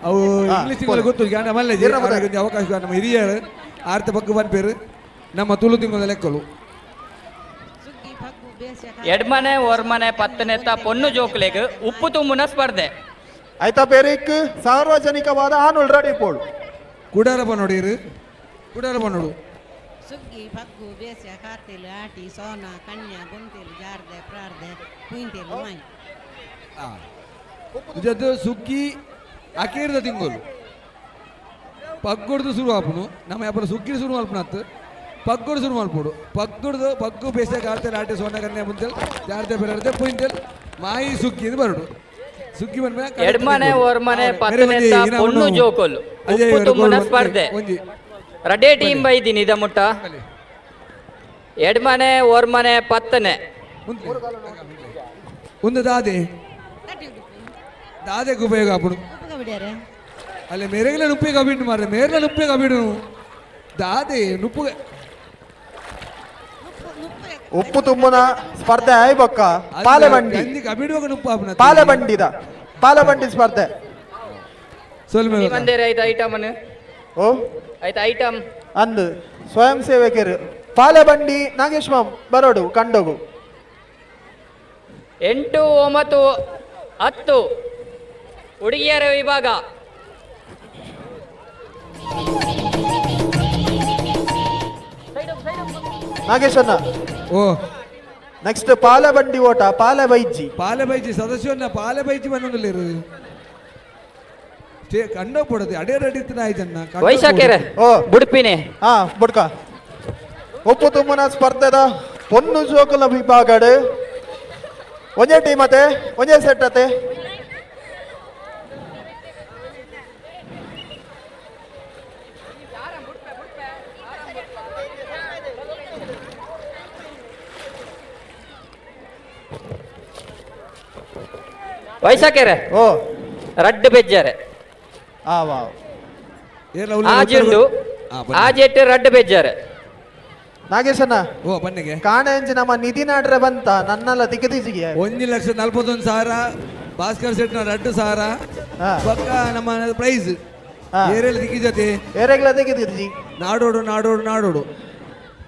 ಅವು ಇಂಗ್ಲೀಷ್ ತಿಂಗಳು ಗೊತ್ತು ಜ್ಞಾನ ಮಲ್ಲೆಜಿ ಅವ್ರಿಗೆ ಅವಕಾಶ ನಮ್ಮ ಹಿರಿಯರು ಆರ್ತ ಬಗ್ಗು ಪನ್ಪೇರು ನಮ್ಮ ತುಳು ತಿಂಗಳ ಲೆಕ್ಕಲು. ಎಡ್ಮನೆ ಒರ್ಮನೆ ಪತ್ತನೆತ್ತ ಪೊನ್ನು ಜೋಕ್ಲೆಗ್ ಉಪ್ಪು ತುಂಬುನ ಸ್ಪರ್ಧೆ. ಆಯ್ತಾ ಬೇರಿಕ್ ಸಾರ್ವಜನಿಕವಾದ ಆನುಲ್ ರೆಡಿ ಪೋಡು. ಕುಡಾರ ಪನ್ನೋಡಿರು ಕುಡಾರ ಪನ್ನೋಡು. ಸುಗ್ಗಿ ಪಗ್ಗು ಬೇಸ್ಯ ಕಾರ್ತೆಲು ಆಟಿ ಸೋನ ಕನ್ಯಾ ಗೊಂತೆಲು ಜಾರ್ದೆ ಪ್ರಾರ್ದೆ ಕುಯಿಂತೆಲು ಮಾಯಿ. ಇದು ಸುಗ್ಗಿ ಅಕೇರ್ದ ತಿಂಗಳು ಪಗ್ಗುಡ್ದು ಶುರು ಆಪುನು ನಮ್ಮ ಯಾಪರ ಸುಗ್ಗಿ ಶುರು ಮಲ್ಪುನತ್ತು ಪಗ್ಗುಡು ಶುರು ಮಲ್ಪುಡು ಪಗ್ಗುಡ್ದು ಪಗ್ಗು ಬೇಸ ಕಾರ್ತೆ ಆಟಿ ಸೋನ ಕನ್ಯಾ ಮುಂಚೆಲ್ ಜಾರ್ದೆ ಬೆರರ್ದೆ ಪುಯಿಂತೆಲ್ ಮಾಯಿ ಸುಗ್ಗಿ ಇದು ಬರಡು ಸುಗ್ಗಿ ಬಂದ ಎಡ್ಮನೆ ಒರ್ಮನೆ ಪತ್ತನೆತ್ತ ಪೊನ್ನು ಜೋಕುಲು ಉಪ್ಪು ತುಂಬುನ ಸ್ಪರ್ಧೆ. ರಡೇ ಟೀಮ್ ಬೈದಿನಿ ಇದ ಮುಟ್ಟ ಎಡ್ಮನೆ ಒರ್ಮನೆ ಪತ್ತನೆ. ಒಂದು ದಾದೆ ದಾದೆಗೆ ಉಪಯೋಗ ಆಪುಡು ಅಲ್ಲೇ ಮೇರೆಗಲ ನುಪ್ಪಿಗೆ ಅಬಿಡು ಮಾರ್ರೆ ಮೇರ್ಲ ನುಪ್ಪಿಗೆ ಅಬಿಡು ದಾದೆ ನುಪ್ಪುಗೆ ಉಪ್ಪು ತುಂಬುನ ಸ್ಪರ್ಧೆ ಆಯ್ಬಕ್ಕ ಪಾಲೆ ಬಂಡಿ ಅಬಿಡುವಾಗ ನುಪ್ಪು ಆಪುನ ಪಾಲೆ ಬಂಡಿದ ಪಾಲೆ ಬಂಡಿ ಸ್ಪರ್ಧೆ. ಮಂದಿರ ಆಯ್ತು ಐಟಮ್ ಓ ಆಯ್ತು ಐಟಮ್ ಅಂದು ಸ್ವಯಂ ಸೇವಕರು ಪಾಲೆ ಬಂಡಿ ನಾಗೇಶ್ ಮಾಮ್ ಬರೋಡು ಕಂಡೋಗು. 8 9 10 ಹುಡುಗಿಯರ ವಿಭಾಗ. ನಾಗೇಶಣ್ಣ ಓ ನೆಕ್ಸ್ಟ್ ಪಾಲೆ ಬಂಡಿ ಓಟ ಪಾಲೆ ಬೈಜಿ ಪಾಲೆ ಬೈಜಿ ಸದಸ್ಯನ್ನ ಪಾಲೆ ಬೈಜಿ ಬಂದೊಂದಿಲ್ಲ ಕಂಡ ಪಡೋದು ಅಡೇ ಅಡಿತನ ಆಯ್ತಣ್ಣ ವೈಶಾಖೇರೆ ಓ ಬುಡ್ಪಿನಿ ಹಾ ಬುಡ್ಕ ಉಪ್ಪು ತುಂಬುನ ಸ್ಪರ್ಧೆದ ಪೊನ್ನು ಜೋಕುಲ ವಿಭಾಗಡು ಒಂದೇ ಟೀಮ್ ಅತೆ ಒಂದೇ ಸೆಟ್ ಅತೆ. ವೈಶಾಖೇರೆ ಓ ರಡ್ಡು ಬೆಜ್ಜಾರೆ ಆ ವಾವ್ ಆಜುಂಡು ಆಜೆಟ್ಟು ರಡ್ಡು ಬೆಜ್ಜಾರೆ. ನಾಗೇಶಣ್ಣ ಓ ಬನ್ನಿಗೆ ಕಾಣೆಂಚಿ ನಮ್ಮ ನಿಧಿ ನಾಡ್ರೆ ಬಂತ ನನ್ನೆಲ್ಲ ತಿಕ್ಕದಿಸಿಗೆ 1,41,000 ಭಾಸ್ಕರ್ ಸೆಟ್ನ 2,000 ಪಕ್ಕ ನಮ್ಮ ಪ್ರೈಸ್ ಏರೆಲ್ಲ ದಿಕ್ಕಿ ಜೊತೆ ಏರೆಗ್ಲ ತೆಗೆದಿದ್ದಿ ನಾಡೋಡು ನಾಡೋಡು ನಾಡೋಡು.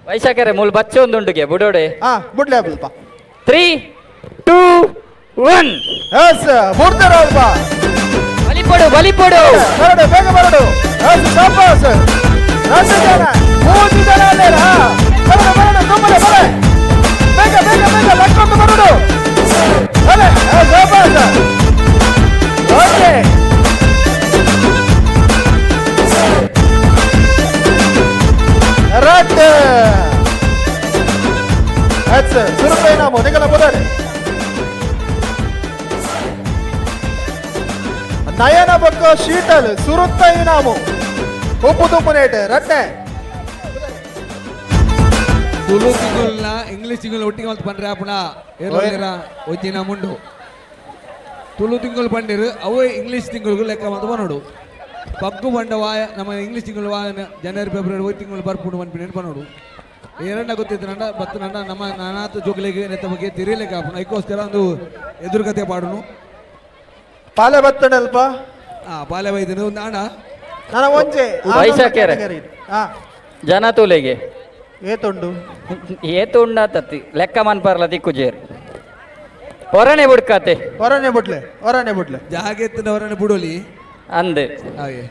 ವೈಶಾಖೇರೆ ಮೂಲ ಬಚ್ಚ ಒಂದುಂಡುಗೆ ಬುಡೋಡೆ ಹಾ ಬುಡ್ಲೆ ಅಲ್ಪ. 3 2 1 ಎಸ್ ಬುಡ್ತಾರ ಅಲ್ಪ. ಬಲಿಪೊಡು ಬಲಿಪೊಡು ಬರಡು ಬೇಗ ಬರಡು. ಎಸ್ ಶಾಬಾಸ್ 2 ಜನ 3 ಜನ ಅಲ್ಲೇರಾ ಬರಡು ಬರಡು ತುಂಬಲೆ ಬರೆ ಬೇಗ ಬೇಗ ಬೇಗ ಲಕ್ಕೊಂಡು ಬರಡು ಅಲೆ ಶಾಬಾಸ್ ಓಕೆ ರಟ್ ಎಸ್ ಸುರುಪೈ ನಾಮು ನಿಗಲ ಬುದಾರೆ ನಯನ ಬೊಕ್ಕ ಶೀತಲ್ ಸುರುತ್ತ ಇನಾಮು ಉಪ್ಪು ತುಪ್ಪುನೇಟ್ ರಟ್ಟೆ ತುಳು ತಿಂಗಳನ್ನ ಇಂಗ್ಲೀಷ್ ತಿಂಗಳು ಒಟ್ಟಿಗೆ ಮಲ್ತ್ ಪಂಡ್ರೆ ಆಪುಣ ಏರ್ಲ ಒಂಜಿನ ಮುಂಡು ತುಳು ತಿಂಗಳು ಪಂಡಿರು ಅವೇ ಇಂಗ್ಲೀಷ್ ತಿಂಗಳಿಗೂ ಲೆಕ್ಕ ಮಲ್ತ್ ಪನೋಡು ಪಗ್ಗು ಬಂಡ ವಾಯ ನಮ್ಮ ಇಂಗ್ಲೀಷ್ ತಿಂಗಳು ವಾಯ ಜನವರಿ ಫೆಬ್ರವರಿ ಒಯ್ ತಿಂಗಳು ಬರ್ಪುಂಡು ಪನ್ಪಿನ ಪನೋಡು ಏರಣ್ಣ ಗೊತ್ತಿತ್ತು ನನ್ನ ಬತ್ತು ನನ್ನ ನಮ್ಮ ನಾನಾತು ಜೋಗಲಿಗೆ ನೆತ್ತ ಬಗ್ಗೆ ತಿರಿಯಲಿಕ್ಕೆ ಆಪುಣ ಐಕೋಸ್ಕರ ಒಂದು ಎದುರುಗತೆ ಪಾಡುನು ಪಾಲೆ ಬತ್ತಣಲ್ಪ ಆ ಪಾಲೆ ಬೈದಿನ ಒಂದು ಅಣ್ಣ ನಾನು ಒಂಜೆ ವೈಶಾಖೇರೆ ಜನ ತೂಲೆಗೆ ಏತುಂಡು ಏತು ಉಂಡಾತತ್ತಿ ಲೆಕ್ಕ ಮನ್ಪರ್ಲ ದಿಕ್ಕುಜೇರ್ ಹೊರನೆ ಬುಡ್ಕಾತೆ ಹೊರನೆ ಬುಡ್ಲೆ ಹೊರನೆ ಬುಡ್ಲೆ ಜಾಗೆತ್ತಿನ ಹೊರನೆ ಬುಡೋಲಿ ಅಂದ್ ಹಾಗೆ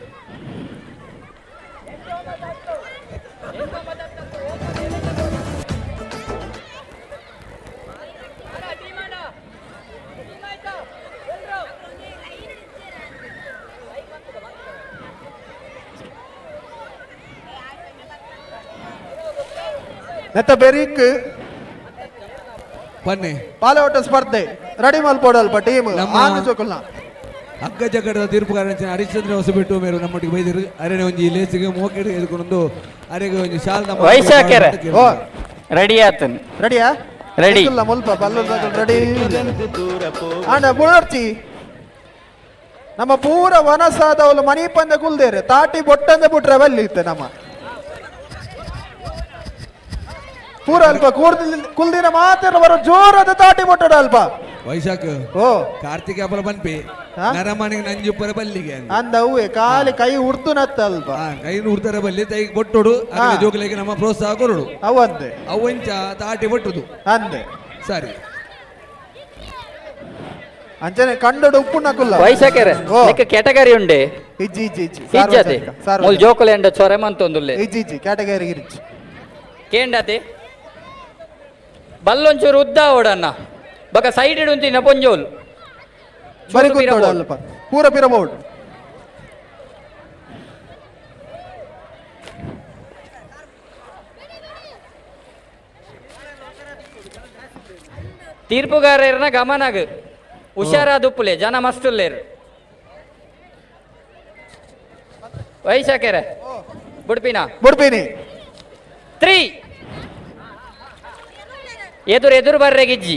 ನೆತ್ತ ಬೆರಿಕ್ ಬನ್ನಿ ಪಾಲೋಟ ಸ್ಪರ್ಧೆ ರೆಡಿ ಮಲ್ಪೋಡಲ್ಪ ಟೀಮ್ ಆನು ಜೋಕುಲ್ನ ಹಗ್ಗ ಜಗಡದ ತೀರ್ಪುಗಾರ ಹರಿಶ್ಚಂದ್ರ ಹೊಸಬೆಟ್ಟು ಮೇರು ನಮ್ಮೊಟ್ಟಿಗೆ ಬೈದರು ಅರೆನೆ ಒಂಜಿ ಲೇಸಿಗೆ ಮೋಕೆಡ್ ಎದುಕೊಂಡು ಅರೆಗೆ ಒಂಜಿ ಶಾಲ್ ನಮ್ಮ ವೈಶಾಖರ ರೆಡಿ ಆತನ್ ರೆಡಿಯಾ ರೆಡಿ ಇಲ್ಲ ಮುಲ್ಪ ಬಲ್ಲ ರೆಡಿ ಆಂಡ ಬುಡರ್ಚಿ ನಮ್ಮ ಪೂರ ವನಸಾದವಳು ಮನಿ ಪಂದ ಕುಲ್ದೇರೆ ತಾಟಿ ಬೊಟ್ಟಂದ ಬಿಟ್ರೆ ಬಲ್ಲಿ ಇತ್ತೆ ನಮ್ಮ ಪೂರ ಅಲ್ಪ ಕುಲ್ದಿನ ಮಾತ್ರ ಬರೋ ಜೋರಾದ ತಾಟಿ ಬೊಟ್ಟಡ ಅಲ್ಪ ವೈಶಾಖ ಓ ಕಾರ್ತಿಕ ಅಪಲ ಪನ್ಪಿ ನರಮಣಿಗೆ ನಂಜುಪ್ಪರ ಬಲ್ಲಿಗೆ ಅಂದ ಹೂವೆ ಕಾಲಿ ಕೈ ಉರ್ತು ನತ್ತ ಅಲ್ಪ ಕೈ ಉರ್ತರ ಬಲ್ಲಿ ತೈ ಬೊಟ್ಟೋಡು ಜೋಕಲಿಗೆ ನಮ್ಮ ಪ್ರೋತ್ಸಾಹ ಕೊರಡು ಅವಂದೆ ಅವಂಚ ತಾಟಿ ಬೊಟ್ಟುದು ಅಂದೆ ಸರಿ ಅಂಚನೆ ಕಂಡಡು ಉಪ್ಪು ನಕುಲ್ಲ ವೈಶಾಖರ ಲೆಕ್ಕ ಕ್ಯಾಟಗರಿ ಉಂಡೆ ಇಜ್ಜಿ ಇಜ್ಜಿ ಇಜ್ಜಿ ಇಜ್ಜದೆ ಮೂಲ್ ಜೋಕುಲೆ ಅಂಡ ಚೊರೆ ಮಂತೊಂದುಲ್ಲೆ ಇಜ್ಜಿ ಇಜ್ಜಿ ಕ್ಯಾಟಗರಿ ಇಜ್ಜಿ ಕೇಂಡತೆ ಬಲ್ಲೊಂಚೂರು ಉದ್ದ ಓಡನ್ನ ಬಕ ಸೈಡ್ ಉಂತಿನ ಪೊಂಜೋಲ್ ಬರಿ ಕೂತೋಡು ಅಲ್ಪ ಪೂರ ಪಿರಬೋಡು ತೀರ್ಪುಗಾರರ್ನ ಗಮನಗ್ ಹುಷಾರಾದುಪ್ಪುಲೆ ಜನ ಮಸ್ತುಲ್ಲೇರು ವೈಶಾಖರ ಬುಡ್ಪಿನ ಬುಡ್ಪಿನಿ 3 ಎದುರು ಎದುರು ಬರ್ರೆಗಿಜ್ಜಿ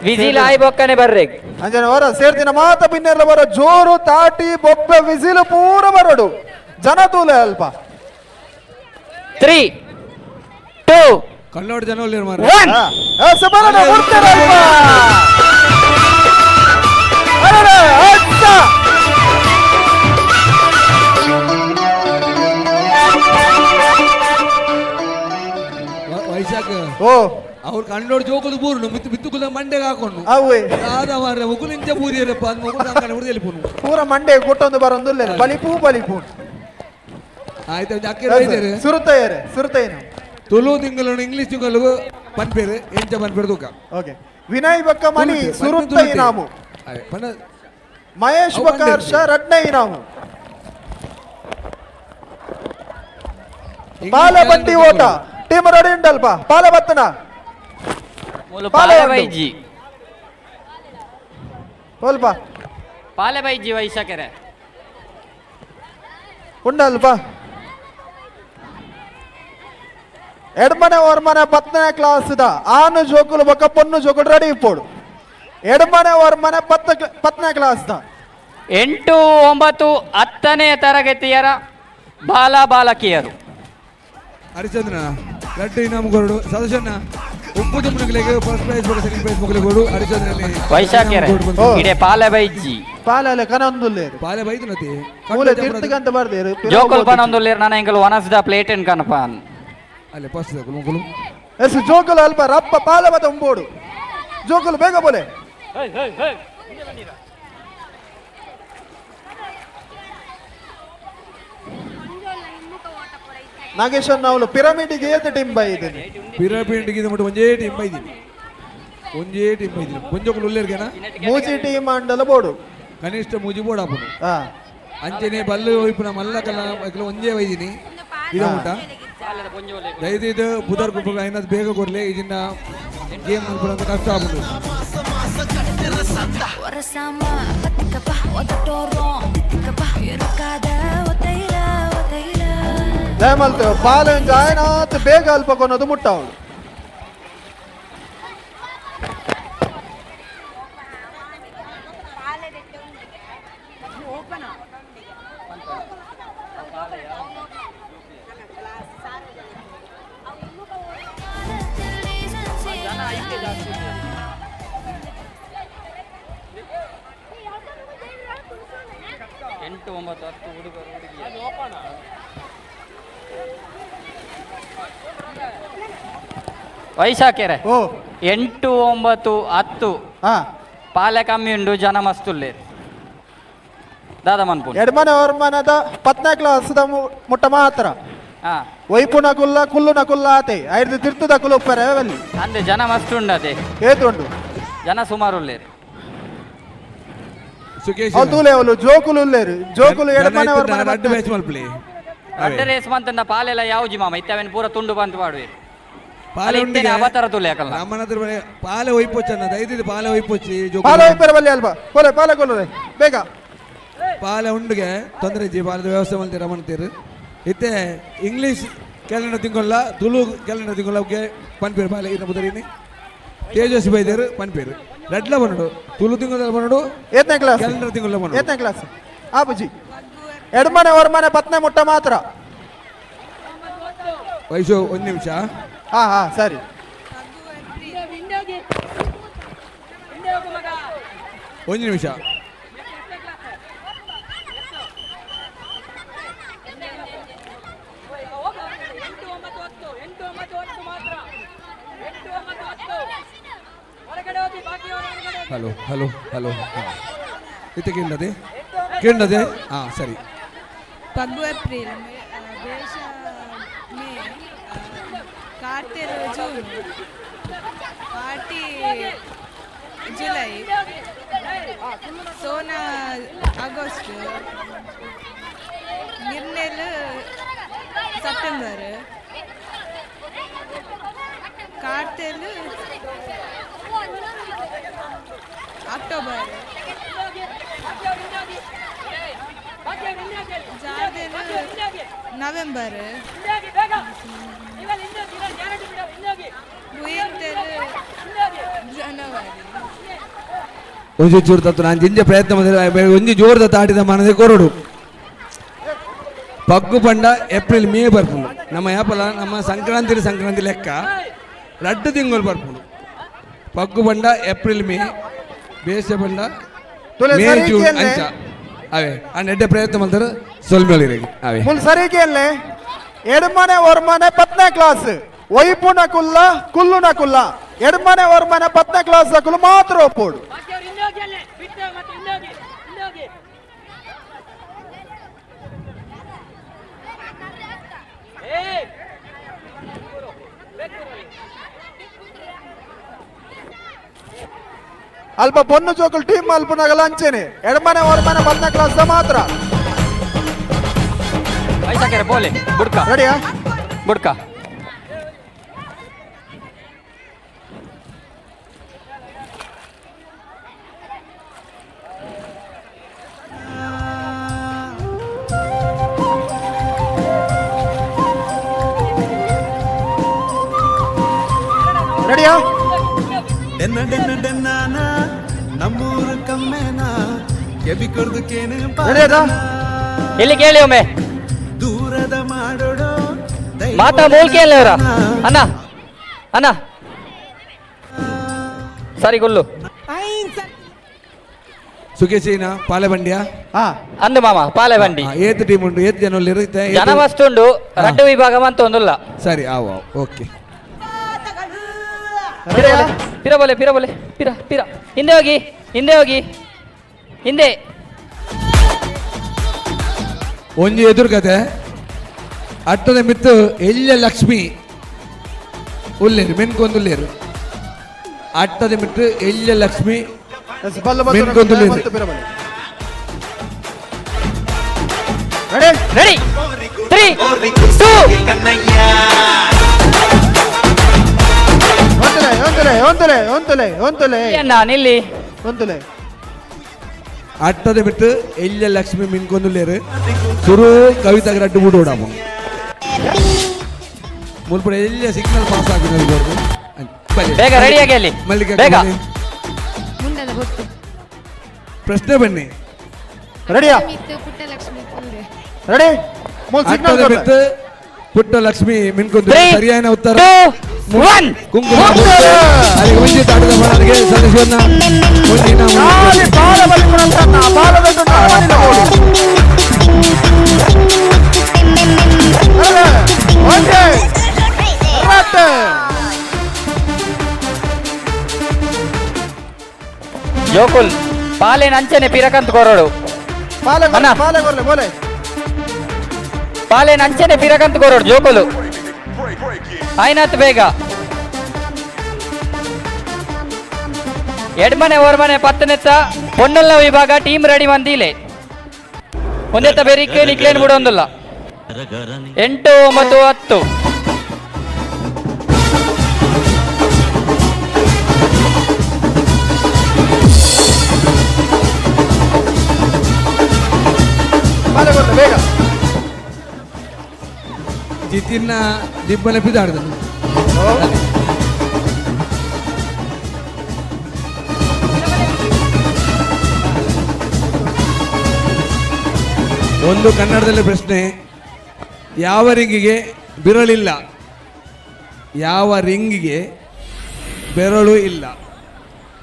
ವಿಸಿಲ್ ಆಯ್ ಬೊಕ್ಕನೆ ಬರ್ರೆಗ್ ಅಂಜನೆ ಹೊರ ಸೇರ್ತಿನ ಮಾತ ಬಿನ್ನೆಲ್ಲ ಬರೋ ಜೋರು ತಾಟಿ ಬೊಬ್ಬೆ ವಿಸಿಲು ಪೂರ ಬರೋಡು ಜನ ತೂಲೆ ಅಲ್ಪ 3 2 ಕನ್ನಡ ಜನ 1 ವೈಶಾಖ ಓ ಅವ್ರು ಕಣ್ಣೋಡ್ ಜೋಕುದು ಬೂರುನು ಮಿತ್ತು ಬಿತ್ತುಕುಲ ಮಂಡೆಗೆ ಹಾಕೊಂಡು ಅವೇ ದಾದ ಮಾರ್ರೆ ಮುಗುಲಿಂಚ ಬೂರಿಯರಪ್ಪ ಅದು ಮುಗುಲು ಅಂಕಣ ಹುಡುಗಲಿ ಪೂನು ಪೂರ ಮಂಡೆ ಕೊಟ್ಟೊಂದು ಬರೊಂದು ಬಲಿಪೂ ಬಲಿಪೂ ಆಯ್ತು ಅಕ್ಕೆ ಬೈದೇರು ಸುರುತಯ್ಯರೆ ಸುರುತಯ್ಯನ ತುಳು ತಿಂಗಳು ಇಂಗ್ಲಿಷ್ ತಿಂಗಳು ಪನ್ಪೇರು ಎಂಚ ಪನ್ಪೇರು ತೂಕ ಓಕೆ ವಿನಯ್ ಬಕ್ಕ ಮಣಿ ಸುರುತ್ತ ಇನಾಮು ಮಹೇಶ್ ಬಕ್ಕ ಹರ್ಷ ರಡ್ನೆ ಇನಾಮು ಪಾಲ ಬಂಡಿ ಓಟ ಟೀಮ್ ರೆಡಿ ಉಂಟಲ್ಪ ಪಾಲ ಬತ್ತನ ಪಾಲೆ ಬೈಜಿ ಸ್ವಲ್ಪ ಪಾಲೆ ಬೈಜಿ ವೈಶಾಖರೆ ಉಂಡಲ್ಪ ಎಡ್ಮನೆ ಒರ್ಮನೆ ಪತ್ತನೇ ಕ್ಲಾಸ್ the ಆನು ಜೋಕುಲು ಬೊಕ್ಕ ಪೊನ್ನು ಜೋಕುಲು ರೆಡಿ ಇಪ್ಪೋಡು ಎಡ್ಮನೆ ಒರ್ಮನೆ ಪತ್ತನೇ ಕ್ಲಾಸ್ the 8, 9, 10ನೇ ತರಗತಿಯರ ಬಾಲ ಬಾಲಕಿಯರು. ಹರಿಶ್ಚಂದ್ರ ಲಡ್ಡು ಇನಾಮು ಕೊರಡು ಸದಸ್ಯನ ಉಪ್ಪು ಜಮ್ಮುಗಳಿಗೆ ಫಸ್ಟ್ ಪ್ರೈಸ್ ಬೊಕ ಸೆಕೆಂಡ್ ಪ್ರೈಸ್ ಮೊಗಲಿಗೆ ಕೊಡು ಹರಿಶ್ಚಂದ್ರಲ್ಲಿ ವೈಶಾಖರೆ ಇಡೆ ಪಾಲೆ ಬೈಜಿ ಪಾಲಲೆ ಕನೊಂದುಲ್ಲೇರು ಪಾಲೆ ಬೈದು ನತಿ ಮೂಲೆ ತಿರ್ತುಗಂತ ಬರ್ದೇರು ಜೋಕುಲ್ ಪನೊಂದುಲ್ಲೇರು ನನ ಎಂಕಲ್ ವನಸ್ದ ಪ್ಲೇಟ್ ಎನ್ ಕನಪಾನ್ ಅಲ್ಲೇ ಫಸ್ಟ್ ಮುಗುಲು ಎಸ್ ಜೋಕುಲು ಅಲ್ಪ ರಪ್ಪ ಪಾಲ ಮತ ಉಂಬೋಡು ಜೋಕುಲು ಬೇಗ ಬೋಲೆ ನಾಗೇಶ್ವರ್ ನಾವು ಪಿರಮಿಡ್ಗೆ ಏತ್ ಟೀಮ್ ಬೈದಿನಿ ಪಿರಮಿಡ್ಗೆ ಇದು ಒಂಜೇ ಟೀಮ್ ಬೈದಿನಿ ಒಂಜೇ ಟೀಮ್ ಬೈದಿನಿ ಒಂಜೊಕುಲು ಉಲ್ಲೇರ್ಗೆನ ಮೂಜಿ ಟೀಮ್ ಅಂಡಲ ಬೋಡು ಕನಿಷ್ಠ ಮೂಜಿ ಬೋಡು ಆಪುನು ಅಂಚನೆ ಬಲ್ಲು ಇಪ್ಪುನ ಮಲ್ಲ ಕಲ್ಲ ಒಂಜೇ ಬೈದಿನಿ ಇದು ಊಟ ದಯದಿದ್ದು ಬುಧರ್ ಗುಂಪು ಐನದ್ ಬೇಗ ಕೊರ್ಲೆ ಇದನ್ನ ಗೇಮ್ ಅಂತ ಕಷ್ಟ ಆಪುಂಡು. ದಯಮಲ್ತು ಬಾಲ ಜಾಯನಾತ್ ಬೇಗ ಅಲ್ಪ ಕೊನೋದು ಮುಟ್ಟಾವಳು. ಎಂಟು ಒಂಬತ್ತು ಹತ್ತು ಹುಡುಗರು ಹುಡುಗಿ. ವೈಶಾಖೆರೆ 8 9 10 ಪಾಲೆ ಕಮ್ಮಿ ಉಂಡು ಜನ ಮಸ್ತುಲ್ಲೆ ದಾದ ಮನ್ಪು ಎಡ್ಮನೆ ಒರ್ಮನದ ಪತ್ನೇ ಕ್ಲಾಸ್ the ಮುಟ್ಟ ಮಾತ್ರ ವೈಪುನ ಕುಲ್ಲ ಕುಲ್ಲುನ ಕುಲ್ಲ ಆತೆ ಐದು ತಿರ್ತದ ಕುಲ್ಲ ಉಪ್ಪರೆ ವಲ್ಲಿ ಅಂದೆ ಜನ ಮಸ್ತ್ ಉಂಡು ಅದೇ ಏತುಂಡು ಜನ ಸುಮಾರು ಉಲ್ಲೇರು ಸುಕೇಶ್ ತೂಲೆ ಅವಳು ಜೋಕುಲು ಉಲ್ಲೇರು ಜೋಕುಲು ಎಡ್ಮನೆ ಒರ್ಮನ ರಡ್ಡು ಮ್ಯಾಚ್ ಮಲ್ಪಲಿ ರಡ್ಡು ರೇಸ್ ಮಂತಂದ ಪಾಲೆಲ್ಲ ಯಾವ್ಜಿ ಮಾಮ ಇತ್ತವೇನು ಪೂರ ತುಂಡು ಬಂತು ಪಾಡುವೆ ಪಾಲೆ ಉಂಡಿಗೆ ಅವತಾರ ತುಲೆ ಯಾಕಲ್ಲ ನಮ್ಮನ ಹತ್ರ ಪಾಲೆ ಒಯ್ಪೊಚ್ಚ ಅನ್ನೋದು ಐದು ಪಾಲೆ ಒಯ್ಪೊಚ್ಚಿ ಪಾಲೆ ಒಯ್ಪರ ಬಲ್ಲಿ ಅಲ್ವಾ ಕೊಲೆ ಪಾಲೆ ಕೊಲ್ಲರೆ ಬೇಗ ಪಾಲೆ ಉಂಡಿಗೆ ತೊಂದರೆ ಇಜ್ಜಿ ಪಾಲದ ವ್ಯವಸ್ಥೆ ಮಲ್ತೀರ ಮಲ್ತೀರು ಇತ್ತೆ ಇಂಗ್ಲೀಷ್ ಕ್ಯಾಲೆಂಡರ್ ತಿಂಗೊಲ್ಲ ತುಳು ಕ್ಯಾಲೆಂಡರ್ ತಿಂಗೊಲ್ಲ ಅವಕ್ಕೆ ಪನ್ಪೇರು ಪಾಲೆ ಇನ್ನ ಬುದರಿನಿ ತೇಜಸ್ವಿ ಬೈದೇರು ಪನ್ಪೇರು ರಡ್ಲ ಬನ್ನಡು ತುಳು ತಿಂಗೊಲ್ಲ ಬನ್ನಡು ಏತನೇ ಕ್ಲಾಸ್ ಕ್ಯಾಲೆಂಡರ್ ತಿಂಗೊಲ್ಲ ಬನ್ನಡು ಏತನೇ ಕ್ಲಾಸ್ ಆ ಬುಜಿ ಎಡ್ಮನೆ ಒರ್ಮನೆ ಪತ್ನೆ ಮುಟ್ಟ ಮಾತ್ರ ವಯಸ್ಸು ಒಂದು ನಿಮಿಷ ಹಾ ಹಾ ಸರಿ ಒಂದು ನಿಮಿಷ ಹಲೋ ಹಲೋ ಹಲೋ ಇತ್ತೆ ಕೇಳದೆ ಕೇಳದೆ ಹಾಂ ಸರಿ ಪಗ್ಗು ಏಪ್ರಿಲ್ ಬೇಷ ಮೇ ಕಾರ್ತೆರು ಜೂನ್ ಪಾಟಿ ಜುಲೈ ಸೋನಾ ಆಗಸ್ಟ್ ನಿರ್ನೆಲ್ ಸೆಪ್ಟೆಂಬರ್ ಕಾರ್ತೆಲ್ ಅಕ್ಟೋಬರ್ ಜಾರ್ದೆಲ್ ನವೆಂಬರ್ ಜನವರಿ ಒಂಜಿ ಜೋರು ತತ್ತು ನಾನು ಜಿಂಜ ಪ್ರಯತ್ನ ಮಾಡಿದ್ರೆ ಒಂಜಿ ಜೋರು ತತ್ತು ಆಟಿದ ಮನದೇ ಕೊರಡು ಪಗ್ಗು ಪಂಡ ಏಪ್ರಿಲ್ ಮೇ ಬರ್ಪುಂಡು ನಮ್ಮ ಯಾಪಲ ನಮ್ಮ ಸಂಕ್ರಾಂತಿ ಸಂಕ್ರಾಂತಿ ಲೆಕ್ಕ ರಡ್ಡು ತಿಂಗಳು ಬರ್ಪುಂಡು ಪಗ್ಗು ಪಂಡ ಏಪ್ರಿಲ್ ಮೇ ಬೇಸ ಪಂಡ ಮೇ ಜೂನ್ ಅಂಚ ಅವೇ ಆ ನೆಡ್ಡೆ ಪ್ರಯತ್ನ ಮಾಡ್ತಾರೆ ಸೊಲ್ಮೇಳಿರಿ ಅವೇ ಮುಲ್ ಸರಿ ಕೇಳಲೆ ಎಡ್ಮನೆ ಒರ್ಮನೆ ಪತ್ನೇ ಕ್ಲಾಸ್ ಒಯ್ಪುನ ಕುಲ್ಲ ಕುಲ್ಲುನ ಕುಲ್ಲ ಎಡ್ಮನೆ ಒರ್ಮನೆ ಪತ್ನೇ ಕ್ಲಾಸ್ ಕುಲ್ಲು ಮಾತ್ರ ಒಪ್ಪೋಡು ಅಲ್ಪ ಪೊನ್ನು ಜೋಕುಲ್ ಟೀಮ್ ಅಲ್ಪನಾಗಲ್ಲ ಅಂಚೇನೆ ಎಡಮನೆ ಹೊರಮನೆ ಪತ್ನೇ ಕ್ಲಾಸ್ ಮಾತ್ರ ವೈಶಾಖೆರೆ ಬೋಲೆ ಬುಡ್ಕ ರೆಡಿಯಾ ಬುಡ್ಕ ರೆಡಿಯಾ ಡೆನ್ನ ಡೆನ್ನ ಡೆನ್ನಾನ ನಮ್ಮೂರು ಕಮ್ಮೇನ ಕೆಬಿ ಕೊರ್ದು ಕೇನು ರೆಡಿಯಾದ ಇಲ್ಲಿ ಕೇಳಿ ಒಮ್ಮೆ ದೂರದ ಮಾಡೋಡು ಮಾತಾ ಮೂಲ್ಕೆ ಅಲ್ಲ ಅಣ್ಣ ಅಣ್ಣ ಸರಿ ಗುಲ್ಲು ಸುಖೇಶಿನ ಪಾಲೆ ಬಂಡಿಯ ಅಂದು ಮಾಮ ಪಾಲೆ ಬಂಡಿ ಏತ್ ಟೀಮ್ ಉಂಟು ಏತ್ ಜನ ಇರುತ್ತೆ ಜನ ಮಸ್ತ್ ಉಂಡು ರಡ್ಡು ವಿಭಾಗ ಅಂತ ಒಂದುಲ್ಲ ಸರಿ ಆವು ಓಕೆ ಪಿರ ಬೋಲೆ ಪಿರ ಬೋಲೆ ಪಿರ ಪಿರ ಹಿಂದೆ ಹೋಗಿ ಹಿಂದೆ ಹೋಗಿ ಹಿಂದೆ ಒಂಜಿ ಎದುರು ಕತೆ ಅಟ್ಟದ ಮಿತ್ತು ಎಲ್ಯ ಲಕ್ಷ್ಮಿ ಉಲ್ಲೇರು ಮೆನ್ಕೊಂದುಲ್ಲೇರು ಅಟ್ಟದ ಮಿತ್ತು ಎಲ್ಯ ಲಕ್ಷ್ಮಿ ಮೆನ್ಕೊಂದುಲ್ಲೇರು ರೆಡಿ ರೆಡಿ 3 2 ಒಂದುಲೆ ಒಂದುಲೆ ಒಂದುಲೆ ಒಂದುಲೆ ಒಂದುಲೆ ಅಣ್ಣ ನಿಲ್ಲಿ ಒಂದುಲೆ ಅಟ್ಟದ ಬಿಟ್ಟು ಎಲ್ಯ ಲಕ್ಷ್ಮಿ ಮಿನ್ಕೊಂದುಲ್ಲೇರು ಸುರು ಕವಿತಾಗ ರಡ್ಡು ಬೂಡು ಓಡಾಮ ಮುಲ್ಪುಡ ಎಲ್ಯ ಸಿಗ್ನಲ್ ಪಾಸ್ ಆಗಿ ಬೇಗ ರೆಡಿ ಆಗಿ ಅಲ್ಲಿ ಮಲ್ಲಿಕಾ ಬೇಗ ಮುಂದೆಲ್ಲ ಗೊತ್ತು ಪ್ರಶ್ನೆ ಬನ್ನಿ ರೆಡಿಯಾ ಪುಟ್ಟಲಕ್ಷ್ಮಿ ಪೂರೆ ರೆಡಿ ಮೂಲ ಸಿಗ್ನಲ್ ಬಿಟ್ಟು ಪುಟ್ಟ ಲಕ್ಷ್ಮಿ ಮಿನ್ಕೊಂದು ಸರಿಯಾದ ಉತ್ತರ 1 ಕುಂಕುಮ ಅಲ್ಲಿಗೆ ಒಂಜಿ ತಾಟದ ಬಾಣನಿಗೆ ಸದಸ್ಯವನ್ನ ಒಂಜಿನ ಬಾಲ ಬಲಿಪುಣಂತನ್ನ ಬಾಲದೊಡ್ಡ ನರಮನಿನ ಬೋಡು ಒಂಜಿ ರಟ್ ಪಾಲೇನ ಅಂಚನೆ ಪಿರಕಂತ ಕೊರಡು. ಪಾಲೆ ಪಾಲೆ ಕೊರ್ಲೆ ಬೋಲೆ. ಪಾಲೇನ ಅಂಚನೆ ಪಿರಕಂತ ಕೊರಡು ಜೋಕುಲು. ಆಯ್ನಾತ್ ಬೇಗ. ಎಡ್ಮನೆ ಓರ್ಮನೆ ಪತ್ತನೆತ್ತ ಪೊನ್ನಲ್ಲ ವಿಭಾಗ ಟೀಮ್ ರೆಡಿ ಮಂದಿಲೆ. ಒಂದೆತ್ತ ಬೇರಿಕೆ ನಿಕ್ಲೇನ್ ಬಿಡೊಂದಿಲ್ಲ. 8 9 10. ಬೇಗ ಜಿತಿನ್ನ ದಿಬ್ಬನೆ ಪಿದಾಡ್ದನು. ಒಂದು ಕನ್ನಡದಲ್ಲಿ ಪ್ರಶ್ನೆ, ಯಾವ ರಿಂಗಿಗೆ ಬೆರಳಿಲ್ಲ? ಯಾವ ರಿಂಗಿಗೆ ಬೆರಳು ಇಲ್ಲ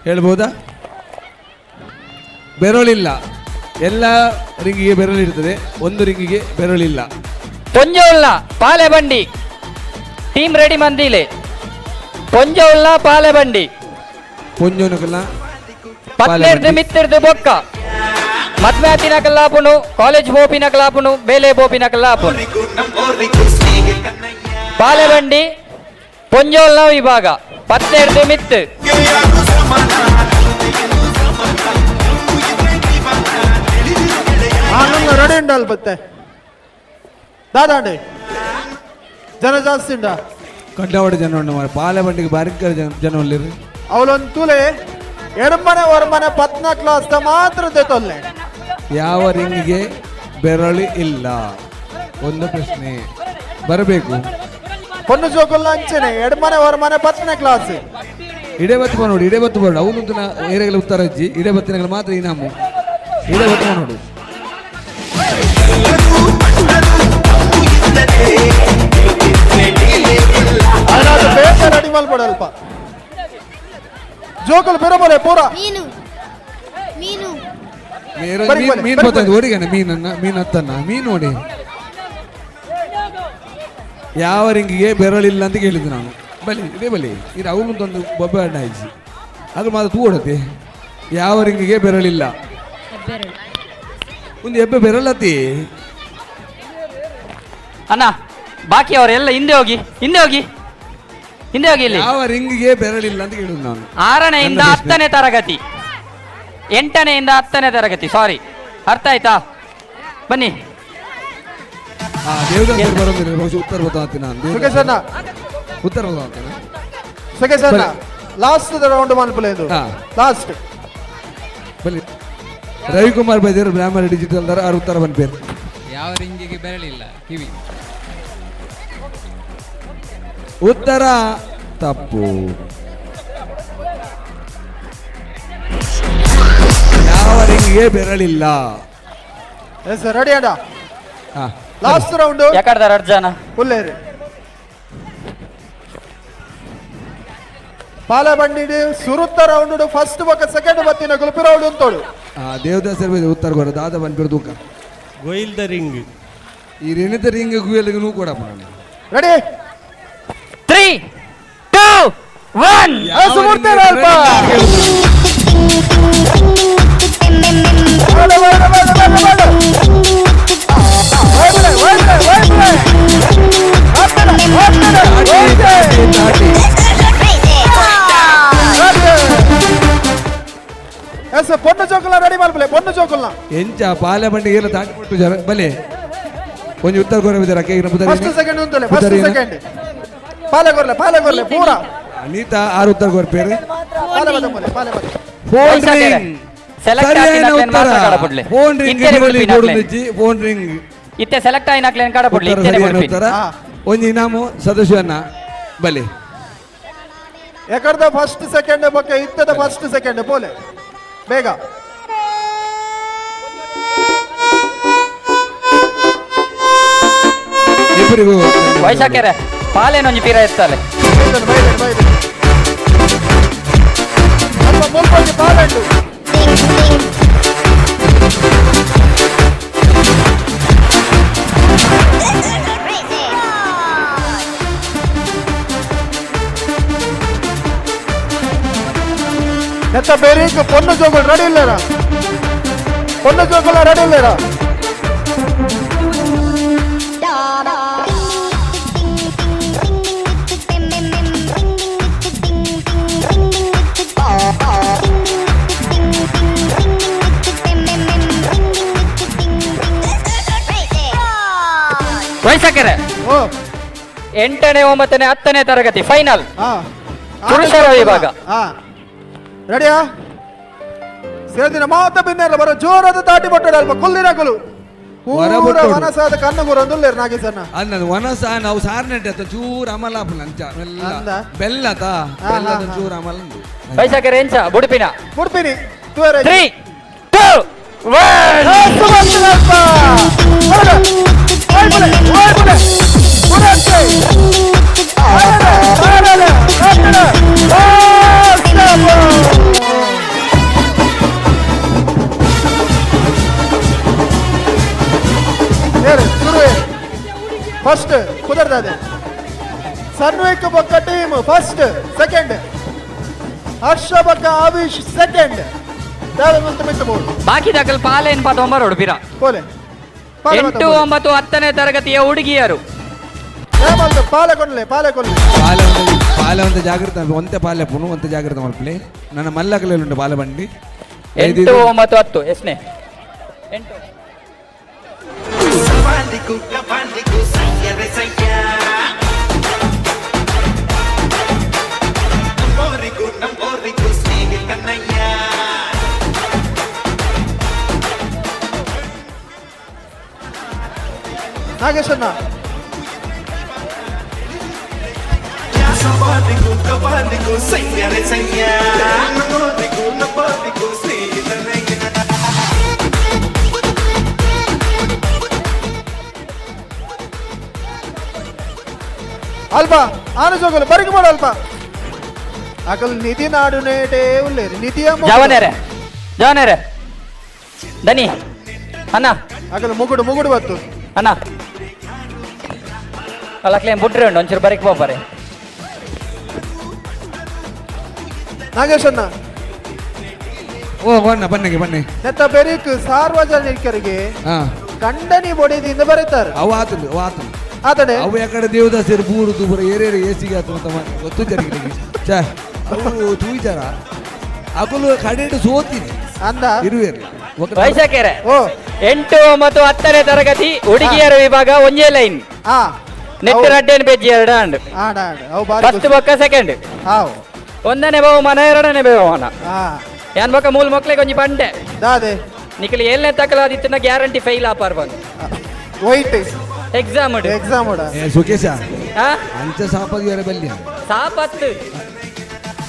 ಹೇಳ್ಬೋದಾ? ಬೆರಳಿಲ್ಲ, ಎಲ್ಲ ರಿಂಗಿಗೆ ಬೆರಳಿರ್ತದೆ, ಒಂದು ರಿಂಗಿಗೆ ಬೆರಳಿಲ್ಲ. ಪೊಂಜೋಲ್ನ ಪಾಲೆ ಬಂಡಿ ಟೀಮ್ ರೆಡಿ ಮಂದಿಲೆ. ಪೊಂಜೋಲ್ನ ಪಾಲೆ ಬಂಡಿ ಪೊಂಜೋನಕಲ್ಲ ಪತ್ನೆರ್ದು ಮಿತ್ತಿರ್ದು ಬೊಕ್ಕ ಮದ್ವೆ ಆತಿನಕಲ್ಲಾಪುನು, ಕಾಲೇಜ್ ಬೋಪಿನಕಲಾಪುನು, ಬೇಲೆ ಬೋಪಿನಕಲ್ಲಾಪುನು. ಪಾಲೆ ಬಂಡಿ ಪೊಂಜೋಲ್ನ ವಿಭಾಗ ಪತ್ನೆರ್ದು ಮಿತ್ತು. ರೆಡಿ ಉಂಡಲ್ ಬತ್ತೆ ದಾದಾಂಡಿ ಜನ ಜಾಸ್ತಿ ಉಂಡ ಕಂಡವಾಡ ಜನ ಉಂಡು ಮಾರ್ರೆ. ಪಾಲೆ ಬಂಡಿಗೆ ಬಾರಿಕರ ಜನ ಉಲ್ಲೆರ್. ಅವಳೊಂದು ತುಲೆ ಎಡಮನೆ ಹೊರಮನೆ ಪತ್ನ ಕ್ಲಾಸ್ ಮಾತ್ರ ತೊಲ್ಲೆ. ಯಾವ ರಿಂಗಿಗೆ ಬೆರಳು ಇಲ್ಲ? ಒಂದು ಪ್ರಶ್ನೆ ಬರಬೇಕು. ಪೊನ್ನು ಜೋಕುಲ್ಲ ಅಂಚನೆ ಎಡಮನೆ ಹೊರಮನೆ ಪತ್ನ ಕ್ಲಾಸ್. ಇಡೇ ಬತ್ತು ನೋಡು, ಇಡೇ ಬತ್ತು ಬರೋಡು ಅವನು ಏರೆಗಳ ಉತ್ತರ ಅಜ್ಜಿ ಇಡೇ ಬತ್ತಿನಗಳು ಮಾತ್ರ ಇನಾಮು. ಇಡೇ ಬತ್ತು ನೋಡು. ರೆಡಿ ಮಲ್ಪಡಲ್ಪ ಜೋಕುಲು ಬೆರಬೋಲೆ ಪೂರ. ಮೀನು ಮೀನು ಮೀನು ಬರ್ತದೆ ಓಡಿಗಣ ಮೀನನ್ನ ಮೀನು ಹತ್ತನ್ನ ಮೀನು ನೋಡಿ. ಯಾವ ರಿಂಗಿಗೆ ಬೆರಳಿಲ್ಲ ಅಂತ ಕೇಳಿದ್ದು ನಾನು. ಬಲಿ ಇದೇ ಬಲಿ ಇದು ಅವನು ಬೊಬ್ಬೆ ಅಣ್ಣ ಆಯ್ತು ಅದು ಮಾತ್ರ ತೂ ಓಡತ್ತೆ. ಯಾವ ರಿಂಗಿಗೆ ಬೆರಳಿಲ್ಲ? ಒಂದು ಎಬ್ಬೆ ಬೆರಳತಿ ಅಣ್ಣ. ಬಾಕಿ ಅವರೆಲ್ಲ ಹಿಂದೆ ಹೋಗಿ, ಹಿಂದೆ ಹೋಗಿ, ಹಿಂದೆ ಹೋಗಿ. ಇಲ್ಲಿ ಯಾವ ರಿಂಗಿಗೆ ಬೆರಳಿಲ್ಲ ಅಂತ ಕೇಳಿದ್ದು ನಾನು. 6ನೆಯಿಂದ 10ನೇ ತರಗತಿ, 8ನೆಯಿಂದ 10ನೇ ತರಗತಿ, ಸಾರಿ, ಅರ್ಥ ಆಯ್ತಾ? ಬನ್ನಿ. ಉತ್ತರ ಗೊತ್ತಾಗ್ತೀನಿ. ಉತ್ತರ ಗೊತ್ತಾಗ್ತೀನಿ. ಲಾಸ್ಟ್ ರೌಂಡ್ ಮನ್ಪುಲೆ ಲಾಸ್ಟ್. ಬಲಿ ರವಿಕುಮಾರ್ ಬೈದರು ಬ್ರಾಹ್ಮಣ ಡಿಜಿಟಲ್ ದರ ಆರು ಉತ್ತರ ಬಂದ್ಪೇರು. ಯಾವ ರಿಂಗಿಗೆ ಬೆರಳಿಲ್ಲ? ಕಿವಿ. ಉತ್ತರ ತಪ್ಪು. ಯಾವ ರಿಂಗಿಗೆ ಬೆರಳಿಲ್ಲ? ಎಸ್ ರೆಡಿ ಅಣ್ಣ. ಲಾಸ್ಟ್ ರೌಂಡ್ ಯಾಕಡ್ದಾರ ಅರ್ಜನ ಉಲ್ಲೇರಿ ಪಾಲ ಬಂಡಿ ಸುರುತ್ತ ರೌಂಡ್ ಫಸ್ಟ್ ಬೊಕ ಸೆಕೆಂಡ್ ಬತ್ತಿನ ಗುಲ್ಪಿ ರೌಂಡ್ ಅಂತೋಡು. ದೇವದಾಸರ್ ಉತ್ತರ ಕೊರ ದಾದ ಬಂದ್ಬಿಡು ತೂಕ ಗೊಯಿಲ್ದ ರಿಂಗ್. ಈ ರಿಣಿತ ರಿಂಗ್ ಗುಯಲ್ಗೂ ಕೂಡ ರೆಡಿ 3 2 1. ಸುಮೂರ್ತಿ ಅಲ್ಪ ಪೊನ್ನು ಜೋಕುಲ ರೆಡಿ ಮಲ್ಪಲೆ ಪೊನ್ನು ಜೋಕುಲ ಎಂಚ ಪಾಲೆ ಬಂಡಿ ಏಲ ತಾಟಿ ಕೊಟ್ಟು ಜರ ಬಲೆ ಒಂಜಿ ಉತ್ತರ ಕೊರ ಬಿದರ ಕೇಗಿನ ಪುದರಿ ಫಸ್ಟ್ ಸೆಕೆಂಡ್ ಉಂತಲೆ ಫಸ್ಟ್ ಸೆಕೆಂಡ್ ಪಾಲೆ ಕೊರ್ಲೆ ಪಾಲೆ ಕೊರ್ಲೆ ಪೂರ ಅನಿತಾ ಆರು ಉತ್ತರ ಕೊರ್ಪೇರು ಪಾಲೆ ಬದ ಪಾಲೆ ಪಾಲೆ ಬದ ಫೋನ್ ರಿಂಗ್ ಸೆಲೆಕ್ಟ್ ಆತಿನಕ್ಲೆನ್ ಮಾತ್ರ ಕಡಪುಡ್ಲೆ ಫೋನ್ ರಿಂಗ್ ಬೋಡುಂದಿಜ್ಜಿ ಫೋನ್ ರಿಂಗ್ ಇತ್ತೆ ಸೆಲೆಕ್ಟ್ ಆಯಿನಕ್ಲೆನ್ ಕಡಪುಡ್ಲೆ ಇತ್ತೆನೆ ಬುಡ್ಪಿ ಉತ್ತರ ಒಂಜಿ ಇನಾಮು ಸದಸ್ಯನ ಬಲೆ ಎಕರ್ದ ಫಸ್ಟ್ ಸೆಕೆಂಡ್ ಬೊಕ್ಕ ಇತ್ತದ ಫಸ್ಟ್ ಸೆಕೆಂಡ್ ಪೋಲೆ ಬೇಗ ಇಬ್ಬರಿಗೂ ವೈಶಾಖರೆ ಪಾಲೇನೊಂಜಿ ಪೀರ ಎತ್ತಾಲೆ ಪಾಲಂಡು ನೆತ್ತ ಬೇರೆ ಪೊನ್ನು ಜೋಗುಳು ರೆಡಿ ಇಲ್ಲರ. ಪೊಣ್ಣು ಜೋಕುಲ ರೆಡಿ ಇಲ್ಲೇರಾ? ವಯಸ್ಸಾಕರೆ 8ನೇ 9ನೇ 10ನೇ ತರಗತಿ ಫೈನಲ್ ಪುರುಷರ ವಿಭಾಗ. ರೆಡಿಯಾ? ಸೇರ್ದಿನ ಮಾತ ಬಿನ್ನೆಲ್ಲ ಬರೋ ಜೋರಾದ ತಾಟಿ ಬಟ್ಟಡ ಅಲ್ಪ ಕುಲ್ಲಿರಕಲು ಪೂರ ವನಸಾದ ಕಣ್ಣು ಗುರಂದುಲ್ಲೇರು ನಾಗೇಶಣ್ಣ. ಅಂದ ವನಸ ನಾವು ಸಾರ್ನೆಟ್ ಅತ್ತ ಚೂರು ಅಮಲ ಅಂಚ ಅಂದ? ಬೆಲ್ಲ ತಾ ಬೆಲ್ಲದ ಚೂರು ಅಮಲ ಉಂಡು. ವಯಸ್ಸಾಕರೆ ಎಂಚ ಬುಡುಪಿನ ಬುಡ್ಪಿನಿ 3 2 1 ಫಸ್ಟ್ ಕುದರ್ದಾದೆ ಸನ್ವಿಕ್ ಬೊಕ್ಕ ಟೀಮ್ ಫಸ್ಟ್, ಸೆಕೆಂಡ್ ಹರ್ಷ ಬೊಕ್ಕ ಆವಿಶ್ ಸೆಕೆಂಡ್. ಬಾಕಿ ದಾಖಲು ಪಾಲೇನ್ ಪಾತ ಒಂಬರೋಡು ಬಿರ. ಪೋಲೆ 8 9 10ನೇ ತರಗತಿಯ ಹುಡುಗಿಯರು ಪಾಲೆ ಕೊಡ್ಲೆ ಪಾಲೆ ಕೊಡ್ಲೆ ಪಾಲೆ ಪಾಲೆ ಒಂದು ಜಾಗ್ರತೆ ಒಂತೆ ಪಾಲೆ ಪುನು ಒಂತೆ ಜಾಗ್ರತೆ ಮಲ್ಪಲೆ. ನನ್ನ ಮಲ್ಲಕಲೆಯಲ್ಲಿ ಉಂಟು ಪಾಲೆ ಬಂಡಿ. 8 9 10 ಎಷ್ಟನೇ 8 ನಾಗೇಶಣ್ಣ ಅಲ್ಪ ಆನು ಜೋಗಲು ಬರಿಗೆ ಮಾಡು ಅಲ್ಪ ಅಕಲ್ ನಿಧಿ ನಾಡು ನೇಟೇ ಉಲ್ಲೇರಿ ನಿಧಿಯ ಜವನೇರೆ ಜವನೇರೆ ದನಿ ಅಣ್ಣ ಅಕಲ್ ಮುಗುಡು ಮುಗುಡು ಬತ್ತು ಅಣ್ಣ ಅಲ್ಲ ಬುಟ್ರೆ ಉಂಟು ಒಂಚೂರು ಬರಿಕ್ ಹೋಗ್ಬಾರೆ ನಾಗೇಶಣ್ಣ. ಓ ಬಣ್ಣ ಬನ್ನಿಗೆ ಬನ್ನಿ. ನೆತ್ತ ಬೆರಿಕ್ ಸಾರ್ವಜನಿಕರಿಗೆ ಖಂಡನಿ ಬೊಡಿದಿಂದ ಬರೀತಾರೆ. ಅವು ಆತಂದು ಅವು ಆತಂದು ಆತಡೆ ಅವು ಯಾಕಡೆ ದೇವದಾಸರು ಬೂರು ದೂರ ಏರೇರು ಏಸಿಗೆ ಆತು ಅಂತ ಗೊತ್ತು ಜರಿಗೆ ಚ ಅವು ತೂಯಿತಾರ ಅಕಲು ಕಡೆಡು ಸೋತೀನಿ ಅಂದ ಇರುವೇರು. ವೈಶಾಖೇರೆ 8 9 10ನೇ ತರಗತಿ ಹುಡುಗಿಯರ ವಿಭಾಗ ಒಂದೇ ಲೈನ್ ನೆಟ್ಟು ರಡ್ಡೇನು ಪೆಜ್ಜಿ ಎರಡು ಅಂಡ್ ಫಸ್ಟ್ ಬೊಕ್ಕ ಸೆಕೆಂಡ್ ಒಂದನೇ ಬಹುಮಾನ ಎರಡನೇ ಬಹುಮಾನ ಯಾನ್ ಬೊಕ್ಕ ಮೂಲ ಮಕ್ಳಿಗೆ ಒಂಜಿ ಬಂಡೆ ದಾದೆ ನಿಖಲ್ 7ನೇ ತಕಲಾದಿತ್ತಿನ ಗ್ಯಾರಂಟಿ ಫೈಲ್ ಆಪಾರ್ ಬಂದು white exam exam Sukesha ಅಂಚ ಸಾಪದಿಯರ ಬಲ್ಯ ಸಾಪತ್ತು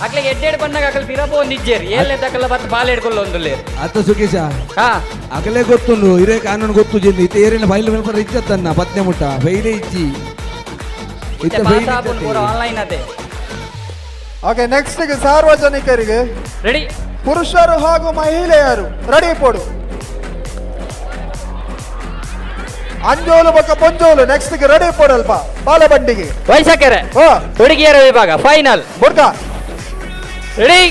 ಅಕ್ಲಿಗೆ ಎಡ್ಡೆಡ್ ಬಣ್ಣಗ ಅಕಲ್ ಪಿರಪ ಒಂದು ಇಜ್ಜೇರಿ 7ನೇ ತಕಲ ಬತ್ತು ಬಾಲ್ ಹಿಡ್ಕೊಳ್ಳ ಒಂದುಲ್ಲೇರಿ ಅತ್ತ ಸುಕೇಶ ಅಕಲೇ ಗೊತ್ತುಂಡು ಇರೇ ಕಾನೂನು ಗೊತ್ತು ಜೆಂದು ಇತ್ತ ಏರಿನ ಫೈಲ್ ಪೇಪರ್ ಇಚ್ಚತ್ತನ್ನ ಪತ್ನೆ ಮುಟ್ಟ ಫೈಲೇ ಇಜ್ಜಿ ಇತ್ತ ಫೈಲ್ ಆನ್ಲೈನ್ ಅದೇ. ಓಕೆ ನೆಕ್ಸ್ಟ್ ಸಾರ್ವಜನಿಕರಿಗೆ ರೆಡಿ ಪುರುಷರು ಹಾಗೂ ಮಹಿಳೆಯರು ರೆಡಿ ಪೋಡು ಅಂಜೋಲು ಬೊಕ್ಕ ಪೊಂಜೋಲು ನೆಕ್ಸ್ಟ್ ರೆಡಿ ಪೋಡಲ್ಪ ಬಾಲಬಂಡಿಗೆ. ವೈಶಾಖರೆ ಹುಡುಗಿಯರ ವಿಭಾಗ ಫೈನಲ್ ಬುಡ್ಕ ರೆಡಿ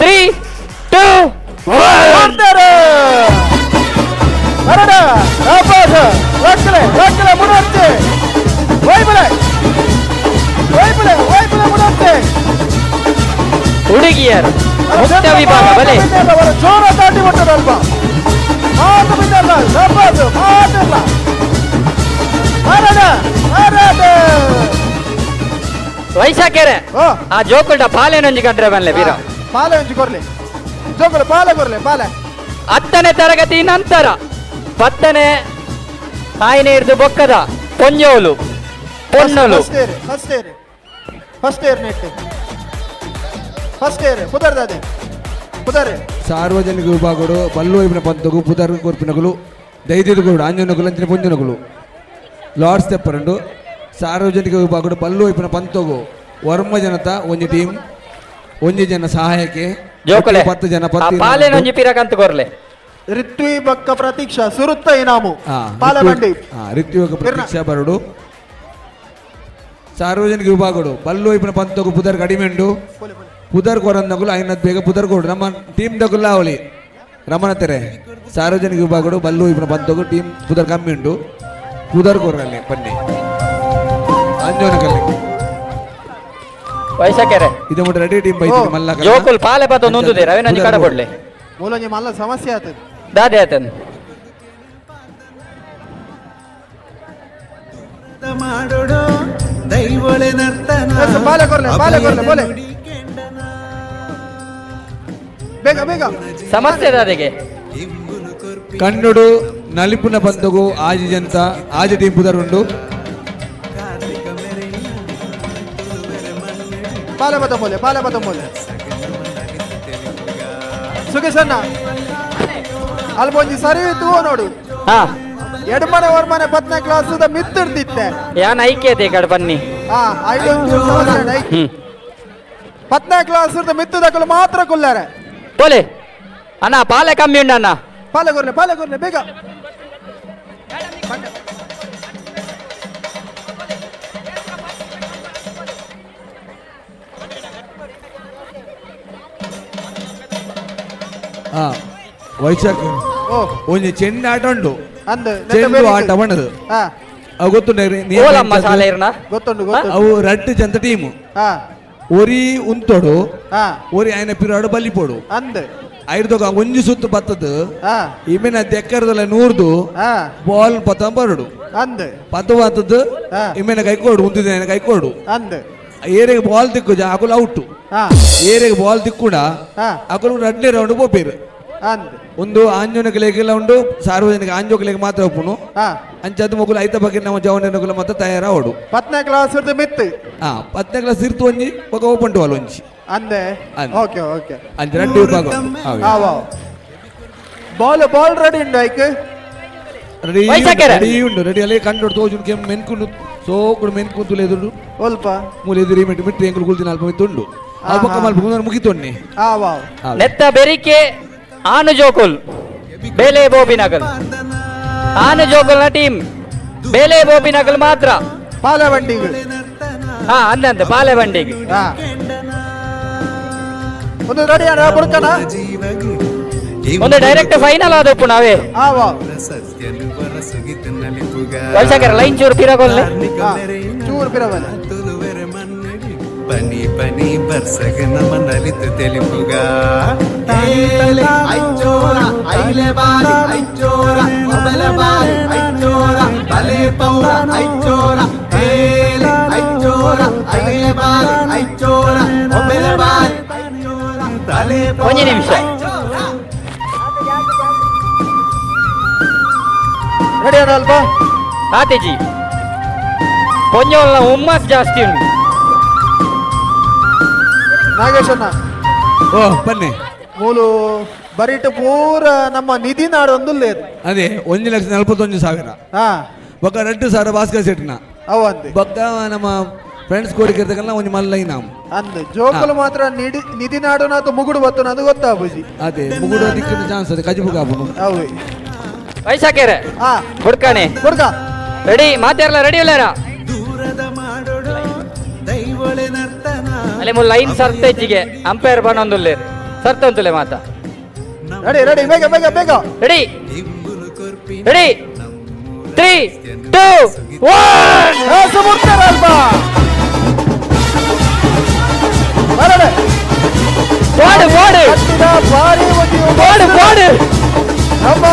3 2 1 ಹುಡುಗಿಯರು ಮುಕ್ತ ವಿಭಾಗ ಬಲೆ ಜೋರ ದಾಟಿ ಬಿಟ್ಟದಲ್ವಾ ಮಾತು ಬಿದ್ದಲ್ಲ ಸಬ್ಬದು ಮಾತಿಲ್ಲ ವೈಶಾಖೇರೆ ಆ ಜೋಕುಲ್ಟ ಪಾಲೇನೊಂಜಿ ಕಂಡ್ರೆ ಬನ್ಲೆ ಬೀರ ಪಾಲೆ ಒಂಜಿ ಕೊರ್ಲಿ ಜೋಕುಲು ಪಾಲೆ ಕೊರ್ಲೆ ಪಾಲೆ. 10ನೇ ತರಗತಿ ನಂತರ 10ನೇ ತಾಯಿನೇ ಹಿಡಿದು ಬೊಕ್ಕದ ಪೊಂಜೋಲು ಪೊನ್ನೋಲು first year first year net first year ಪುದರ್ದಾದೆ ಪುದರ್. ಸಾರ್ವಜನಿಕ ವಿಭಾಗಡು ಬಲ್ಲು ಇಬ್ನ ಪಂತಗು ಪುದರ್ ಕೊರ್ಪಿನಗುಲು ದೈದಿರುಗುಡು ಆಂಜನಗುಲು ಅಂಚಿನ ಪೊಂಜನಗುಲು ಲಾರ್ಡ್ಸ್ ತೆಪ್ಪರಂಡು. ಸಾರ್ವಜನಿಕ ವಿಭಾಗಡು ಬಲ್ಲು ಇಬ್ನ ಪಂತಗು ವರ್ಮ ಜನತ ಒಂಜಿ ಟೀಮ್ ಒಂಜಿ ಜನ ಸಹಾಯಕ್ಕೆ ಜೋಕುಲೆ 10 ಜನ 10 ಪಾಲೇನೊಂಜಿ ಪಿರಕಂತ ಕೊರ್ಲೆ. ರಿತ್ವಿ ಬಕ್ಕ ಪ್ರತೀಕ್ಷಾ ಸುರುತ್ತ ಇನಾಮು ಪಾಲಬಂಡಿ ರಿತ್ವಿ ಪ್ರತೀಕ್ಷಾ ಬರಡು. ಸಾರ್ವಜನಿಕ ವಿಭಾಗಡು ಬಲ್ಲು ಇಬ್ನ ಪಂತಗು ಪುದರ್ ಕಡಿಮೆ ಉಂಡು ಪುದರ್ ಕೊರಂದಗುಲು ಐನದ್ ಬೇಗ ಪುದರ್ ಕೊಡು ನಮ್ಮ ಟೀಮ್ ದಗುಲ್ಲ ಅವಳಿ Ramana ತೆರೆ ಸಾರ್ವಜನಿಕ ವಿಭಾಗಡು ಬಲ್ಲು ಇಬ್ಬರು ಬಂದೋಗು ಟೀಮ್ ಪುದರ್ ಕಮ್ಮಿ ಉಂಟು ಪುದರ್ ಕೊರ್ರಲ್ಲಿ ಬನ್ನಿ ಅಂಜೋನಕಲ್ಲಿ ವೈಶಾಖರೆ ಇದು ಮುಟ್ಟ ರೆಡಿ ಟೀಮ್ ಬೈತೀನಿ ಮಲ್ಲ ಜೋಕುಲ್ ಪಾಲೆ ಪತ್ತ ನೊಂದುದೆ ರವಿನಂಜಿ ಕಡ ಕೊಡ್ಲಿ ಮೂಲಂಜಿ ಮಲ್ಲ ಸಮಸ್ಯೆ ಆತದೆ ದಾದೆ ಆತನ್ ಮಾಡೋಡು ದೈವೊಳೆ ನರ್ತನ ಬಾಲೆ ಕೊರ್ಲೆ ಬಾಲೆ ಕೊರ್ಲೆ ಬೋಲೆ ಬೇಗ ಬೇಗ ಸಮಸ್ಯೆ ದಾದೆಗೆ ಕನ್ನಡು ನಲಿಪುನ ಬಂದಗು ಆಜಿ ಜಂತ ಆಜಿ ಟೀಮ್ ಪುದರ್ ಉಂಡು ಬಾಲೆ ಬತ್ತ ಬೋಲೆ ಬಾಲೆ ಬತ್ತ ಬೋಲೆ ಸುಖೇಶಣ್ಣ ಅಲ್ಬೊಂಜಿ ಸರಿ ತೂವ ನೋಡು ಹಾ ಎಡ್ಮನೆ ವರ್ಮನೆ ಪತ್ನೇ ಕ್ಲಾಸ್ ಮಿತ್ತಿರ್ತಿತ್ತೆ ಯಾನ್ ಐಕ್ಯತೆ ಈ ಕಡೆ ಬನ್ನಿ ಹಾ ಐದು ಪತ್ನೇ ಕ್ಲಾಸ್ ಮಿತ್ತದಕ್ಕಲು ಮಾತ್ರ ಕುಲ್ಲಾರೆ ಪೋಲೆ ಅಣ್ಣ ಪಾಲೆ ಕಮ್ಮಿ ಉಂಡು ಅಣ್ಣ ಪಾಲೆ ಕೊರ್ಲೆ ಪಾಲೆ ಕೊರ್ಲೆ ಬೇಗ ಹಾ ವೈಶಾಖ್ ಒಂಜಿ ಚೆಂಡು ಆಟ ಉಂಟು ಅಂದ್ ಚೆಂಡು ಆಟ ಬಣ್ಣದು ಹಾ ಅವು ಗೊತ್ತುಂಟು ಓಲಮ್ಮ ಶಾಲೆ ಇರ್ನ ಗೊತ್ತುಂಟು ಗೊತ್ತುಂಟು ಅವು ರಡ್ಡು ಜಂತ ಟೀಮ್ ಹಾ ಒರಿ ಉಂತೋಡು ಹಾ ಒರಿ ಆಯ್ನ ಪಿರಾಡು ಬಲಿಪೋಡು ಅಂದ್ ಐರ್ದೊಗ ಒಂಜಿ ಸುತ್ತು ಬತ್ತದು ಹಾ ಇಮೆನ ದೆಕ್ಕರ್ದಲ್ಲ ನೂರ್ದು ಹಾ ಬಾಲ್ ಪತ್ತ ಬರಡು ಅಂದ್ ಪತ್ತ ಬತ್ತದು ಇಮೆನ ಕೈ ಕೊಡು ಉಂತಿದ್ದ ಕೈ ಕೊಡು ಅಂದ್ ಏರೆಗೆ ಬಾಲ್ ತಿಕ್ಕು ಅಕುಲು ಔಟು ಹಾ ಏರೆಗೆ ಬಾಲ್ ತಿಕ್ಕುಡ ಹಾ ಅಕುಲು ರಡ್ನೇ ರೌಂಡ್ ಪೋಪೇರು ಅಂದ್ ಒಂದು ಆಂಜೋನಕಲೆಗೆಲ್ಲ ಉಂಡು ಸಾರ್ವಜನಿಕ ಆಂಜೋಕಲೆಗೆ ಮಾತ್ರ ಒಪ್ಪುನು ಹಾ ಅಂಚದ ಮೊಗುಲು ಐತ ಬಗ್ಗೆ ನಮ್ಮ ಜವನಕುಲ ಮತ್ತೆ ತಯಾರಾವಡು ಪತ್ನೇ ಕ್ಲಾಸ್ ಮಿತ್ತು ಹಾ ಪತ್ತನೇ ಕ್ಲಾಸ್ ಇರ್ತು ಒಂಜಿ ಬೊಕ ಓಪನ್ ಟು ಒಂಜಿ ಅಂದೆ ಅಂದೆ. ಓಕೆ ಓಕೆ ಅಂಚ ರಡ್ಡು ವಿಭಾಗ ಹಾ wow ball ball ready ಉಂಡು ಐಕ್ ರೆಡಿ ವೈಶಾಖರೇ. ರೆಡಿ ಉಂಡು ರೆಡಿ ಅಲ್ಲಿ ಕಂಡು ತೋಜುನು ಕೆಮ್ ಮೆನ್ಕುಂಡು ಸೋಕುಡು ಮೆನ್ಕುಂತು ಎದುರು ಒಲ್ಪ ಮೂಲೆ ಎದುರು ಮೆಟ್ಟು ಮಿಟ್ಟು ಎಂಗುಲು ಕುಲ್ತಿನ ಅಲ್ಪ ಮಿತ್ತು ಉಂಡು ಆ ಬೊಕ್ಕ ಮಲ್ಪ ಮುಗಿತೊನ್ನಿ ಹಾ ವಾವ್ ನೆತ್ತ ಬೆರಿಕೆ ಆನು ಜೋಕುಲ್ ಬೇಲೆ ಬೋಬಿನಗಲ್ ಆನು ಜೋಕುಲ್ನ ಟೀಮ್ ಬೇಲೆ ಬೋಬಿನಗಲ್ ಮಾತ್ರ ಪಾಲೆ ಬಂಡಿಗೆ ಹಾ ಅಂದಂತೆ ಪಾಲೆ ಬಂಡಿಗೆ ಹಾ ಒಂದು ರೆಡಿ ಅಣ್ಣ ಬುಡ್ಕಣ ಒಂದು ಡೈರೆಕ್ಟ್ ಫೈನಲ್ ಆದಪ್ಪು ನಾವೇ ಹಾ ವಾವ್ ಸತ್ಯನುವರ ಸುಗಿತ ನಲಿಪುಗ ವೈಶಾಖರ ಲೈನ್ ಚೂರು ಪಿರಗೊಲ್ಲೆ ಹಾ ಚೂರು ಪಿರವಲ್ಲ ತುಳುವೆರೆ ಮನ್ನಡಿ ಪನಿ ಪನಿ ಬರ್ಸಗ ನಮ್ಮ ನಲಿತು ತೆಲಿಪುಗ ಐಚೋರ ಐಲೆ ಬಾರಿ ಐಚೋರ ಒಬಲ ಬಾರಿ ಐಚೋರ ಬಲೆ ಪೌರ ಐಚೋರ ಏಲೆ ಐಚೋರ ಐಲೆ ಬಾರಿ ಐಚೋರ ಒಬಲ ಬಾರಿ ತಲೆ ಒಂಜಿ ನಿಮಿಷ ರೆಡಿ ಅಣ್ಣ ಅಲ್ಪ ಆತೇಜಿ ಪೊಂಜೋಲ್ನ ಹುಮ್ಮಸ್ ಜಾಸ್ತಿ ಉಂಟು ನಾಗೇಶಣ್ಣ ಓ ಬನ್ನಿ ಮೂಲು ಬರೀಟು ಪೂರ ನಮ್ಮ ನಿಧಿ ನಾಡು ಒಂದು ಅದೇ 1,41,000 ಹಾ ಬೊಕ್ಕ 2,000 ಭಾಸ್ಕರ್ ಶೆಟ್ಟಿನ ಅವು ಅಂದೆ ಬೊಕ್ಕ ನಮ್ಮ ಫ್ರೆಂಡ್ಸ್ ಕೋರಿಕೆ ಒಂಜಿ ಮಲ್ಲ ಇನಾಮ್ ಅಂದ್ ಜೋಕುಲು ಮಾತ್ರ ನಿಧಿ ನಿಧಿ ನಾಡು ನಾತು ಮುಗುಡು ಬತ್ತು ಅದು ಗೊತ್ತಾ ಬುಜಿ ಅದೇ ಮುಗುಡು ದಿಕ್ಕಿನ ಚಾನ್ಸ್ ಅದೇ ಕಜಿಬು ಕಾಪುನು ಅವು ವೈಶಾಖರೇ ಹಾ ಬುಡ್ಕಾಣೆ ಬುಡ್ಕ ರೆಡಿ ಮಾತಾಡಲ್ಲ ರೆಡಿ ಇಲ್ಲಾರ ದೂರದ ಮಾಡೋಡು ದೈವೊಳೆ ನರ್ತನ ಅಲ್ಲಿ ಮು ಲೈನ್ ಸರ್ತ ಹೆಚ್ಚಿಗೆ ಅಂಪೈರ್ ಬನ್ನೊಂದುಲ್ಲೆ ಸರ್ತ ಮಾತಾ ರೆಡಿ ರೆಡಿ ಬೇಗ ಬೇಗ ಬೇಗ ರೆಡಿ ready 3 2 1 ಸುಮುರ್ತರ ಅಲ್ಪ ಬರಡೆ ಓಡು ಓಡು ಕಟ್ಟಿದ ಭಾರಿ ಒಂದು ಓಡು ಓಡು ನಮ್ಮ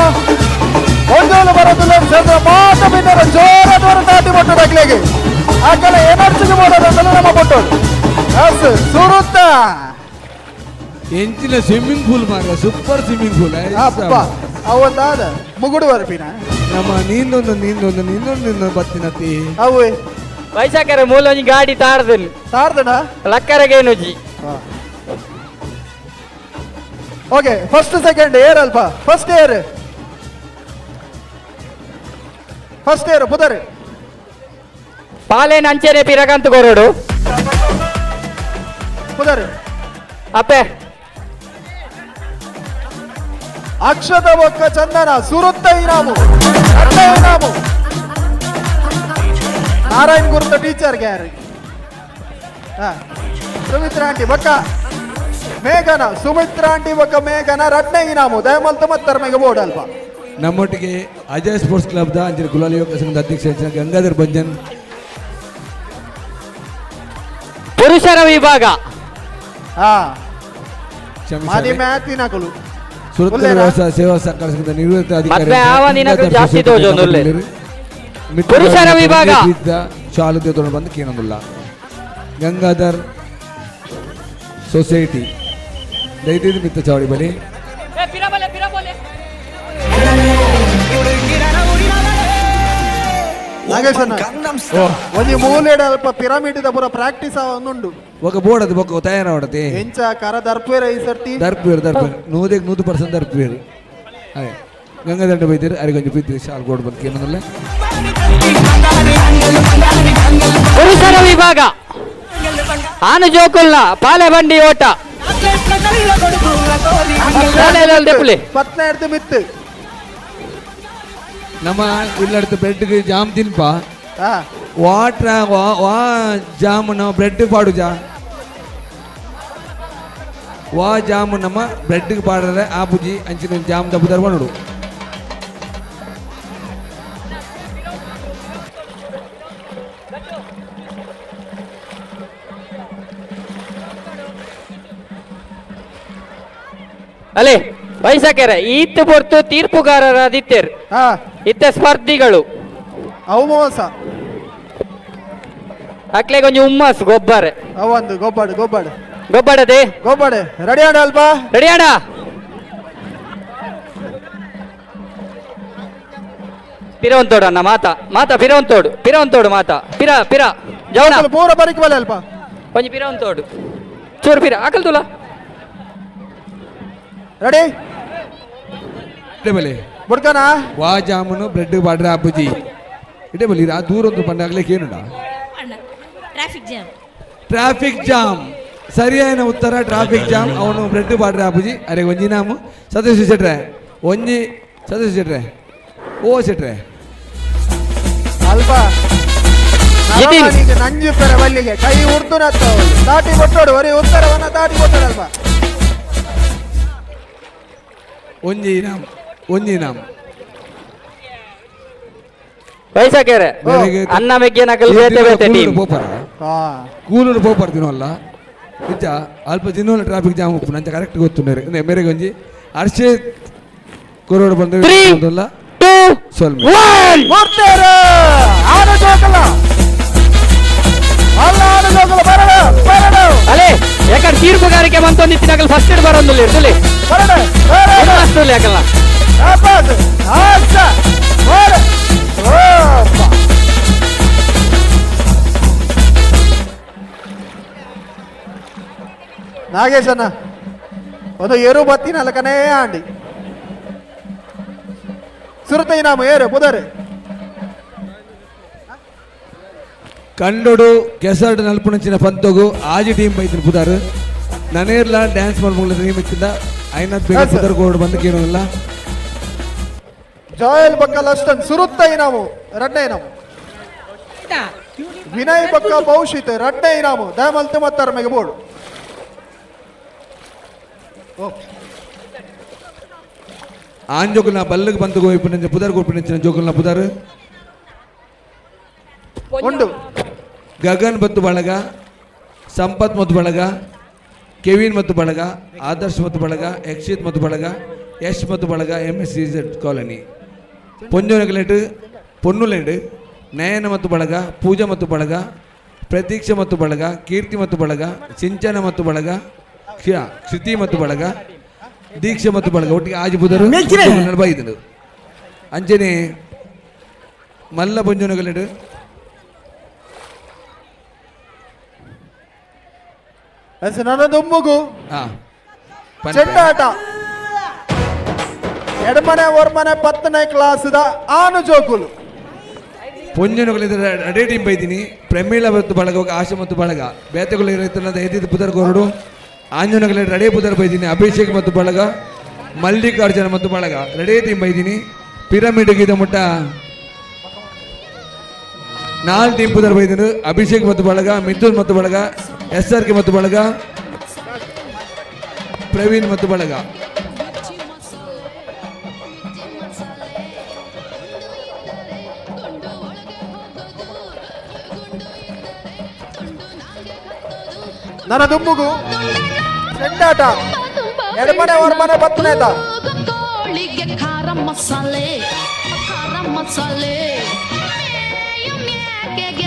ಒಂದೋಲು ಬರೋದಿಲ್ಲ ಸೇರಿದ ಮಾತ ಬಿನ್ನರ ಜೋರ ಜೋರ ತಾಟಿ ಕೊಟ್ಟು ಡಕ್ಲೆಗೆ ಆಕಲ ಎನರ್ಜಿಗೆ ಮಾಡೋದಂದ್ರೆ ನಮ್ಮ ಕೊಟ್ಟೋದು ಎಸ್ ಸುರುತ್ತ ಎಂಚಿನ ಸ್ವಿಮ್ಮಿಂಗ್ ಪೂಲ್ ಮಾರ super swimming pool ಅಪ್ಪ ಅವತ್ತಾದ ಮುಗುಡು ಬರ್ಪಿನ ನಮ್ಮ ನೀಂದೊಂದು ನೀಂದೊಂದು ನೀಂದೊಂದು ನೀಂದೊಂದು ಬತ್ತಿನತಿ ಅವು ವೈಶಾಖರ ಮೂಲ ಒಂಜಿ ಗಾಡಿ ತಾರ್ದನ್ ತಾರ್ದನ ಲಕ್ಕರಗೇನುಜಿ okay first second air ಅಲ್ಪ first air first air ಪುದರ್ ಪಾಲೇನ ಅಂಚೆನೆ ಪಿರಗಂತ ಕೊರಡು ಪುದರ್ ಅಪ್ಪೆ ಅಕ್ಷತ ಬೊಕ್ಕ ಚಂದನ ಸುರುತ್ತ ಇನಾಮು ಅಡ್ಡ ಇನಾಮು ನಾರಾಯಣ್ ಗುರುತ ಟೀಚರ್ ಗ್ಯಾರಿ ಹಾ ಸುಮಿತ್ರಾ ಆಂಟಿ ಬೊಕ್ಕ ಮೇಘನ ಸುಮಿತ್ರಾ ಆಂಟಿ ಬೊಕ್ಕ ಮೇಘನ ರಡ್ನೆ ಇನಾಮು ದಯಮಲ್ತ ಮತ್ತರ್ ಮೇಘ ಬೋರ್ಡ್ ಅಲ್ಪ. ನಮ್ಮೊಟ್ಟಿಗೆ ಅಜಯ್ ಸ್ಪೋರ್ಟ್ಸ್ ಕ್ಲಬ್ the ಅಂಚಿನ ಕುಲಾಲ್ ಯುವಕ ಸಂಘದ ಅಧ್ಯಕ್ಷ ಗಂಗಾಧರ್ ಬಂಜನ್. ಪುರುಷರ ವಿಭಾಗ ಸುರತ್ಕಲ್ ವ್ಯವಸಾಯ ಸೇವಾ ಸಹಕಾರ ಸಂಘದ ನಿವೃತ್ತ ಅಧಿಕಾರಿ ಪುರುಷರ ವಿಭಾಗ ಶಾಲು ಬಂದು ಕೇಳೋದಿಲ್ಲ. ಗಂಗಾಧರ್ ಸೊಸೈಟಿ ದಯವಿಟ್ಟು ಮಿತ್ರ ಚಾವಡಿ ಬಲಿ. ಒಂಜಿ ಮೂಲೆಡ್ ಅಲ್ಪ ಪಿರಮಿಡ್ ದ ಪೂರ ಪ್ರಾಕ್ಟೀಸ್ ಆವೊಂದುಂಡು. ఒక ಬೋರ್ಡ್ ಅದು ಬೊಕ್ಕ ತಯಾರ ಆವಡತೆ ಎಂಚ ಕರ ದರ್ಪೇರ ಈ ಸರ್ತಿ ದರ್ಪೇರು ದರ್ಪೇರು ನೂದಕ್ಕೆ 100% ದರ್ಪೇರು. ಅದೇ ಗಂಗಾದಂಡ ಬೈತೀರಿ ಅರಿಗೆ ಒಂಜಿ ಪ್ರೀತಿ ಶಾಲ್ ಗೋಡ್ ಬಂದು ಕೇಳೋದಿಲ್ಲ. ಪುರುಷರ ವಿಭಾಗ ಆನು ಜೋಕುಲ್ನ ಪಾಲೆ ಬಂಡಿ ಓಟ ಪತ್ನಾಡ್ದು ಮಿತ್ತು ನಮ್ಮ ಇಲ್ಲಡ್ತು ಬ್ರೆಡ್ಗೆ ಜಾಮ್ ತಿನ್ಪ ವಾಟ್ರ ವಾ ಜಾಮ್ ನಮ್ಮ ಬ್ರೆಡ್ ಪಾಡು ಜಾ ವಾ ಜಾಮ್ ನಮ್ಮ ಬ್ರೆಡ್ಗೆ ಪಾಡ್ರೆ ಆ ಬುಜಿ ಅಂಚಿನ ಜಾಮ್ ದಬ್ಬುದಾರ ಮಾಡೋಡು. ಅಲೆ ವೈಸಕೆರೆ ಈತ್ ಪೊರ್ತು ತೀರ್ಪುಗಾರರಾದಿತ್ತೇರ್ ಇತ್ತ ಸ್ಪರ್ಧಿಗಳು ಅವಮೋಸ ಅಕ್ಲೆ ಕೊಂಚ ಹುಮ್ಮಸ್ ಗೊಬ್ಬರ ಅವೊಂದು ಗೊಬ್ಬಡು ಗೊಬ್ಬಡು ಗೊಬ್ಬಡದೆ ಗೊಬ್ಬಡೆ ರೆಡಿ ಅಣ್ಣ ಅಲ್ಪ ರೆಡಿ ಅಣ್ಣ. ಪಿರವಂತೋಡು ಅಣ್ಣ ಮಾತಾ ಮಾತಾ ಪಿರವಂತೋಡು ಪಿರವಂತೋಡು ಮಾತಾ ಪಿರ ಪಿರ ಜವನ ಪೂರ ಬರಿಕ್ ಬಲೆ ಅಲ್ಪ ಕೊಂಚ ಪಿರವಂತೋಡು ಚೂರು ಪಿರ ಅಕಲ್ ತುಲ ರೆಡಿ ಬಲೆ ಬುಡ್ಕನ ವಾ ಜಾಮೂನು ಬ್ರೆಡ್ ಬಾಡ್ರೆ ಅಪ್ಪುಜಿ ಇಟೇ ಬಲಿ ಆ ದೂರ ಒಂದು ಪಂಡಾಗ್ಲಿಕ್ಕೆ ಏನುಂಡ ಟ್ರಾಫಿಕ್ ಜಾಮ್. ಟ್ರಾಫಿಕ್ ಜಾಮ್ ಸರಿಯಾದ ಉತ್ತರ ಟ್ರಾಫಿಕ್ ಜಾಮ್. ಅವನು ಬ್ರೆಡ್ ಬಾಡ್ರೆ ಅಪ್ಪುಜಿ ಅರೆ ಒಂಜಿ ನಾಮು ಸದಸ್ಯ ಶೆಟ್ರೆ ಒಂಜಿ ಸದಸ್ಯ ಶೆಟ್ರೆ ಓ ಶೆಟ್ರೆ ಅಲ್ಪ ನಂಜು ಪೆರ ಬಲ್ಲಿಗೆ ಕೈ ಉರ್ದು ತಾಟಿ ಕೊಟ್ಟೋಡು ಒರಿ ಉತ್ತರವನ್ನ ತಾಟಿ ಕೊಟ್ಟೋಡು ಅಲ್ಪ. ಒಂಜಿ ಇನಾಮ್ ಒಂಜಿ ಇನಾಮ್ ವೈಸಕೆರೆ ಅನ್ನ ಮೆಗ್ಗೆ ನಕಲ್ ಬೇತೆ ಬೇತೆ ಟೀಮ್ ಪೋಪರ ಕೂಲೂರು ಪೋಪರ್ ತಿನ್ನೋಲ್ಲ ನಿಜ ಅಲ್ಪ ತಿನ್ನೋಲ್ಲ ಟ್ರಾಫಿಕ್ ಜಾಮ್ ಉಪ್ಪು ನಂಚ ಕರೆಕ್ಟ್ ಗೊತ್ತುಂಡರೆ ಮೇರೆಗೆ ಒಂಜಿ ಅರ್ಷೆ ಕೊರೋಡು ಬಂದು 3 2 1 ಮೂರ್ತೇರು ಆನು ಜೋಕಲ ಅಲ್ಲ ಆನು ಜೋಕಲ ಬರಡು ಬರಡು ಅಲೆ ಯಾಕಂದ್ರೆ ತೀರ್ಪುಗಾರಿಕೆ ಬಂತೊಂದಿತ್ತಿನ ಫಸ್ಟ್ ಏಡ್ ಬರೋದಿಲ್ಲ ಇರ್ತಲಿ ಬರಡು ಅಷ್ಟು ಯಾಕಲ್ಲ ನಾಗೇಶಣ್ಣ ಒಂದು ಏರು ಬತ್ತಿನ ಅಲಕನೇ ಆಂಡಿ ಸುರತ ಇನಾಮ ಏರು ಪುದರೆ ಕಂಡೋಡು ಕೆಸರ್ಡ್ ನಲ್ಪುಣಂಚಿನ ಪಂತೋಗು ಆಜಿ ಟೀಮ್ ಬೈತಿನ ಪುದಾರು ನನೇರ್ಲ ಡ್ಯಾನ್ಸ್ ಮಾಡ್ಮಂಗ್ಲ ಟೀಮ್ ಇತ್ತಿಂದ ಐನಾಥ್ ಬೇಗ ಪುದರ್ ಕೋಡ್ ಬಂದು ಕೇಳೋದಿಲ್ಲ. ಜಾಯಲ್ ಬಕ್ಕ ಲಸ್ಟನ್ ಸುರುತ್ತ ಇನಾಮು ರಡ್ನೆ ಇನಾಮು ವಿನಯ್ ಬಕ್ಕ ಭವಿಷ್ಯತ್ ರಡ್ನೆ ಇನಾಮು ದಯಮಲ್ತು ಮತ್ತಾರ ಮೇಗೆ ಬೋರ್ಡ್. ಆಂಜೋಕುಲ್ನ ಬಲ್ಲಗ್ ಬಂತು ಗೋಯಿಪುನಂಚ ಪುದರ್ ಕೊಡ್ಪಿನಂಚಿನ ಜೋಕುಲ್ನ ಪುದರ್ ಉಂಡು. ಗಗನ್ ಮತ್ತು ಬಳಗ, ಸಂಪತ್ ಮತ್ತು ಬಳಗ, ಕೆವಿನ್ ಮತ್ತು ಬಳಗ, ಆದರ್ಶ್ ಮತ್ತು ಬಳಗ, ಯಕ್ಷಿತ್ ಮತ್ತು ಬಳಗ, ಯಶ್ ಮತ್ತು ಬಳಗ, M S C Z colony. ಪೊಂಜೋನಗಲೇಟು ಪೊನ್ನುಲೇಡು ನಯನ ಮತ್ತು ಬಳಗ, ಪೂಜಾ ಮತ್ತು ಬಳಗ, ಪ್ರತೀಕ್ಷೆ ಮತ್ತು ಬಳಗ, ಕೀರ್ತಿ ಮತ್ತು ಬಳಗ, ಸಿಂಚನ ಮತ್ತು ಬಳಗ, ಕ್ಷಿತಿ ಮತ್ತು ಬಳಗ, ದೀಕ್ಷೆ ಮತ್ತು ಬಳಗ ಒಟ್ಟಿಗೆ ಆಜಿ ಬುಧರು ಬೈದನು. ಅಂಜನೆ ಮಲ್ಲ ಪೊಂಜೋನಗಲೇಡು ನನ್ನದೊಮ್ಮಗು ಚೆಂಡಾಟ ಎಡಮನೆ ಒರ್ಮನೆ 10ನೇ ಕ್ಲಾಸ್ದ ಆನು ಜೋಕುಲು ಪೊಂಜನಗಳಿದ್ರೆ ಅಡೇ ಟೀಮ್ ಬೈತೀನಿ. ಪ್ರಮೀಳ ಮತ್ತು ಬಳಗ, ಆಶೆ ಮತ್ತು ಬಳಗ, ಬೇತೆಗಳು ರೈತನಾದ ಎದ್ದಿದ್ದು ಪುದರ್ ಕೊರಡು ಆಂಜನಗಳ ರಡೇ ಪುದರ್ ಬೈತೀನಿ. ಅಭಿಷೇಕ್ ಮತ್ತು ಬಳಗ, ಮಲ್ಲಿಕಾರ್ಜುನ ಮತ್ತು ಬಳಗ ರಡೇ ಟೀಮ್ ಬೈತೀನಿ. ಪಿರಮಿಡ್ ಗೀತ ಮುಟ್ಟ 4 ಟೀಮ್ ಪುದರ್ ಬೈದಿನಿ. ಅಭಿಷೇಕ್ ಮತ್ತು ಬಳಗ, ಮಿಥುನ್ ಮತ್ತು ಬಳಗ, ಎಸ್ ಆರ್ ಕೆ ಮತ್ತು ಬಳಗ, ಪ್ರವೀಣ್ ಮತ್ತು ಬಳಗ. ನನ್ನ ದುಮ್ಮುಗು ಚೆಂಡಾಟ ಎಡಮನೆ ಹೊರಮನೆ ಬತ್ತನೇತ ಖಾರ ಮಸಾಲೆ ಖಾರ ಮಸಾಲೆ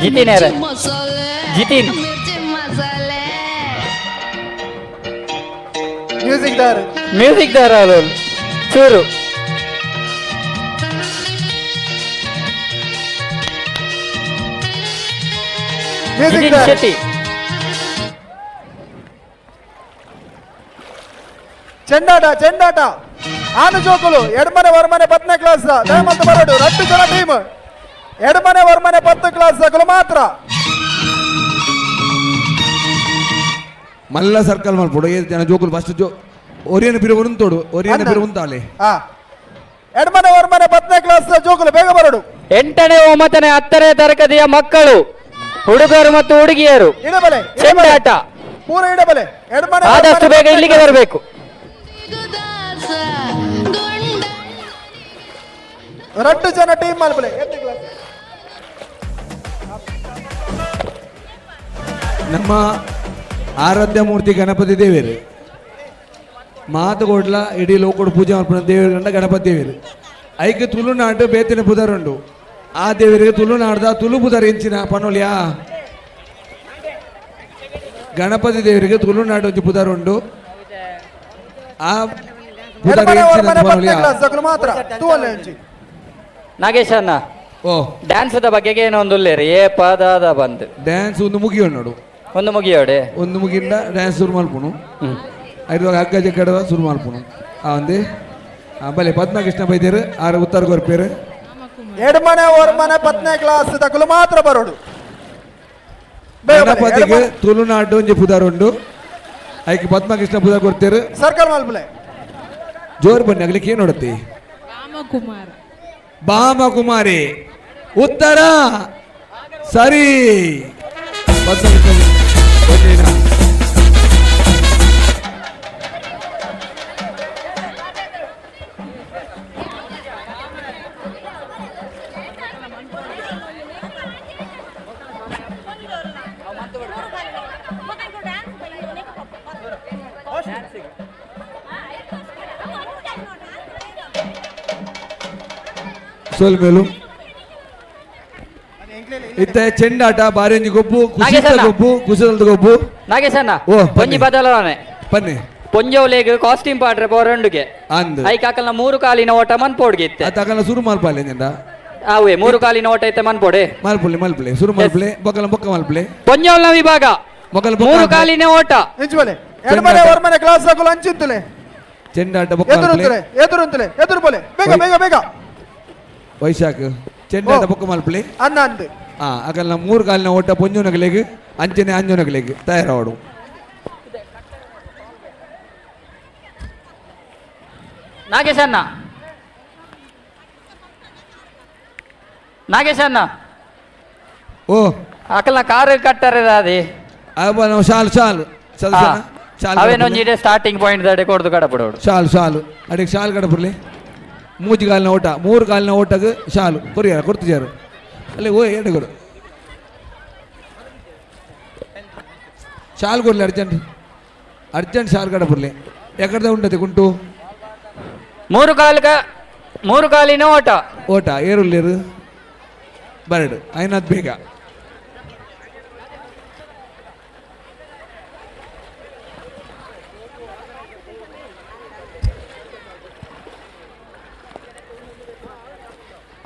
ಜಿತಿನ್ ಯಾರು? ಜಿತಿನ್. ಮಿರ್ಚಿ ಮಸಾಲೆ. ಮ್ಯೂಸಿಕ್ ದಾರ್. ಮ್ಯೂಸಿಕ್ ದಾರ ಚೂರು. ಮ್ಯೂಸಿಕ್ ಜಿತಿನ್ ದಾರ್. ಶೆಟ್ಟಿ. ಚೆಂಡಾಟ ಚೆಂಡಾಟ ಆನು ಜೋಕುಲು ಎಡಮನೆ ಹೊರಮನೆ 10ನೇ ಕ್ಲಾಸ್ ದಯಮಂತ ಬರೋಡು. 2 ಜನ ಟೀಮ್ ಎಡಮನೆ ಹೊರಮನೆ 10 ಕ್ಲಾಸ್ ದಾಕಲು ಮಾತ್ರ. ಮಲ್ಲ ಸರ್ಕಲ್ ಮಲ್ಪೊಡು ಏ ಜನ ಜೋಕುಲು ಫಸ್ಟ್ ಜೋ ಒರಿಯನ ಪಿರ ಉಂತೋಡು ಒರಿಯನ ಪಿರ ಉಂತಾಳೆ. ಎಡಮನೆ ಹೊರಮನೆ 10ನೇ ಕ್ಲಾಸ್ ಜೋಕುಲು ಬೇಗ ಬರೋಡು. 8ನೇ 9ನೇ 10ನೇ ತರಗತಿಯ ಮಕ್ಕಳು, ಹುಡುಗರು ಮತ್ತು ಹುಡುಗಿಯರು ಇಡಬಲೆ ಚೆಂಡಾಟ ಪೂರ ಇಡಬಲೆ ಎಡಮನೆ ಆದಷ್ಟು ಬೇಗ ಇಲ್ಲಿಗೆ ಬರಬೇಕು. 2 ಜನ ಟೀಮ್ ಮಲ್ಪಲೆ. ನಮ್ಮ ಆರಾಧ್ಯ ಮೂರ್ತಿ ಗಣಪತಿ ದೇವರು ಮಾತುಕೊಡ್ಲ ಇಡೀ ಲೋಕೋಡು ಪೂಜೆ ಮಲ್ಪುನ ದೇವರು ಗಂಡ ಗಣಪತಿ ದೇವರು. ಐಕ್ ತುಳುನಾಡು ಬೇತಿನ ಪುದರುಂಡು. ಆ ದೇವರಿಗೆ ತುಳುನಾಡ್ದ ತುಳು ಪುದರ್ ಎಂಚಿನ ಪನೋಲಿಯಾ? ಗಣಪತಿ ದೇವರಿಗೆ ತುಳುನಾಡು ಒಂಜಿ ಪುದರುಂಡು. ಆ ಪುದರ್ ಎಡಮನೆ ಎಂಚಿನ ಹೊರಮನೆ 10ನೇ ಪನೋಲಿಯಾ? ಕ್ಲಾಸ್ ದಾಕಲು ಮಾತ್ರ ತೂವಲೆ ಅಂಚಿ. ನಾಗೇಶ್ ಅಣ್ಣ, ಓ ಡ್ಯಾನ್ಸ್ the ಬಗ್ಗೆ ಏನೋ ಒಂದು ಉಲ್ಲೇರಿ ಏ ಪದಾದ ಬಂದು ಡ್ಯಾನ್ಸ್ ಒಂದು ಮುಗಿಯೋ ನೋಡು. ಒಂದು ಮುಗಿಯೋಡೆ. ಒಂದು ಮುಗಿಂದ ಡ್ಯಾನ್ಸ್ ಶುರು ಮಲ್ಪುನು. ಐದು ಹಗ್ಗ ಜಗ್ಗಡವ ಶುರು ಮಲ್ಪುನು. ಆ ಒಂದೇ ಬಲೆ ಪದ್ಮಕೃಷ್ಣ ಬೈದೇರು ಆರು ಉತ್ತರ ಕೊರ್ಪೇರು. ಎಡಮನೆ ಹೊರಮನೆ 10ನೇ ಕ್ಲಾಸ್ ದಾಕಲು ಮಾತ್ರ ಬರೋಡು. ಬೇಗ ಬಲೆ, ಗಣಪತಿಗೆ ಎಡಮನೆ. ತುಳುನಾಡು ಒಂಜಿ ಪುದರ್ ಉಂಡು. ಐಕ್ ಪದ್ಮಕೃಷ್ಣ ಪುದರ್ ಕೊಡ್ತೇರು. ಸರ್ಕಲ್ ಮಲ್ಪಲೆ. ಜೋರು ಬನ್ನಿ ಆಗ್ಲಿಕ್ಕೆ ಏನು ನೋಡುತ್ತಿ? ರಾಮಕುಮಾರ್. ಬಾಮ ಕುಮಾರಿ ಉತ್ತರ ಸರಿ. ಪದ್ಮಕೃಷ್ಣ ಬನ್ನಿ. ಸೋಲ್ಮೇಲು ಇತ್ತ ಚೆಂಡಾಟ ಬಾರಿ ಒಂಜಿ ಗೊಬ್ಬು ಕುಸಿತ ನಾಗೇಶಣ್ಣ. ಗೊಬ್ಬು ಕುಸಿತದ ಗೊಬ್ಬು. ನಾಗೇಶ್ ಅಣ್ಣ, ಓ, ಒಂಜಿ ಬನ್ನಿ. ಬದಲಾವಣೆ. ಬನ್ನಿ. ಪೊಂಜೋಲೆಗ್ ಕಾಸ್ಟ್ಯೂಮ್ ಪಾಡ್ರೆ ಬೋರಂಡುಗೆ ಅಂದ್ ಐಕ್ ಅಕಲ್ನ 3 ಕಾಲಿನ ಓಟ ಮನ್ಪೋಡ್ಗೆ ಇತ್ತೆ. ಅತಕಲ್ನ ಸುರು ಮಲ್ಪಾಲೆ ನಿಂದ. ಆವೆ 3 ಕಾಲಿನ ಓಟ ಇತ್ತೆ ಮನ್ಪೋಡೆ. ಮಲ್ಪುಲೆ ಮಲ್ಪುಲೆ ಸುರು ಮಲ್ಪುಲೆ ಬೊಕ್ಕಲ ಬೊಕ್ಕ ಮಲ್ಪುಲೆ. ಪೊಂಜೋಲ್ನ ವಿಭಾಗ ಮೊಕಲ್ ಬೊಕ್ಕ 3 ಮಲ್ಪುಲೆ. ಕಾಲಿನ ಓಟ. ನಿಜವಲೆ ಎಡಮನೆ ಹೊರಮನೆ ಕ್ಲಾಸ್ ದಾಕಲು ಅಂಚಿತ್ತುಲೆ. ಚೆಂಡಾಟ ಬೊಕ್ಕ ಮಲ್ಪುಲೆ. ಎದುರುಂತುಲೆ ಎದುರುಂತುಲೆ ಎದುರು ಬೋಲೆ ಬೇಗ ಬೇಗ ಬೇಗ. ವೈಶಾಖ್ ಚೆಂಡಾಟ ಓ. ಬೊಕ್ಕ ಮಲ್ಪುಲೆ. ಅನ್ನ ಅಂದ್. ಅಕಲ್ನ 3 ಕಾಲಿನ ಓಟ ಪೊಂಜೋನಗಲೆಗ್ ಅಂಚನೆ ಅಂಜೋನಗಲೆಗ್ ತಯಾರಾವಡು. ನಾಗೇಶ್ ಅಣ್ಣ, ನಾಗೇಶ್ ಅಣ್ಣ. ಓ ಅಕಲ್ನ ಕಾರು ಕಟ್ಟರೆ ದಾದಿ. ಅಪ್ಪ ನಾವು ಶಾಲು ಶಾಲು ಸದಸ್ಯನ ಶಾಲು ಅವೇನೊಂಜಿ ಸ್ಟಾರ್ಟಿಂಗ್ ಪಾಯಿಂಟ್ ದಡೆ ಕೊಡ್ದು ಕಡಪಡೋಡು. ಶಾಲು ಶಾಲು ಅಡಿಗೆ ಶಾಲು ಕಡಪುರ್ಲಿ. ಮೂಜಿ ಕಾಲಿನ ಓಟ 3 ಕಾಲಿನ ಓಟಗ್ ಶಾಲು ಕೊರಿಯಾರ ಕೊಡ್ತಿದ್ದಾರೆ ಅಲ್ಲಿ. ಓ ಏಟು ಕೊಡು ಶಾಲು ಕೊಡ್ಲಿ ಅರ್ಜೆಂಟ್ ಅರ್ಜೆಂಟ್ ಶಾಲು ಕಡಪುರ್ಲಿ. ಎಕ್ಕಡ್ದ ಉಂಟತೆ ಕುಂಟು. 3 ಕಾಲಕ 3 ಕಾಲಿನ ಓಟ. ಓಟ ಏರುಲ್ಲೇರು ಬರಡು ಐನಾದ್ ಬೇಗ.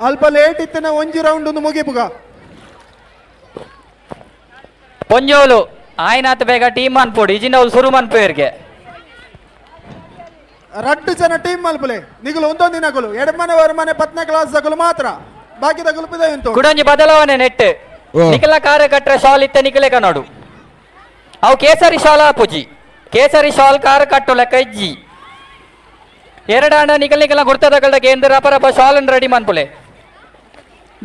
ಅಲ್ಪ ಲೇಟ್ ಇತ್ತಿನ ಒಂಜಿ ರೌಂಡ್ ಒಂದು ಮುಗಿಪುಗ. ಪೊಂಜೋಲು ಆಯ್ನಾತ್ ಬೇಗ ಟೀಮ್ ಮನ್ಪೋಡು ಇಜಿನ ಅವ್ಲು ಸುರು ಮನ್ಪೇರ್ಗೆ. 2 ಜನ ಟೀಮ್ ಮಲ್ಪಲೆ ನಿಗುಲು ಒಂದೊಂದು ದಿನಗಳು ಎಡಮನೆ ಹೊರಮನೆ 10ನೇ ಕ್ಲಾಸ್ ದಕಲು ಮಾತ್ರ ಬಾಕಿ ದಕಲು ಪಿದ ಉಂಟು. ಕುಡೊಂಜಿ ಬದಲಾವಣೆ ನೆಟ್. ಓ. ನಿಕಲ ಕಾರ ಕಟ್ರೆ ಶಾಲ್ ಇತ್ತ ನಿಕಲೆ ಕನೋಡು. ಅವು ಕೇಸರಿ ಶಾಲ್ ಆಪುಜಿ. ಕೇಸರಿ ಶಾಲ್ ಕಾರ ಕಟ್ಟು ಲೆಕ್ಕ ಇಜ್ಜಿ. ಎರಡಾಂಡ ನಿಕಲ್ ನಿಕಲ ಗುರ್ತದಕಲ್ಡ ಕೇಂದ್ರ ಅಪರಪ ಶಾಲ್ ರೆಡಿ ಮನ್ಪುಲೆ.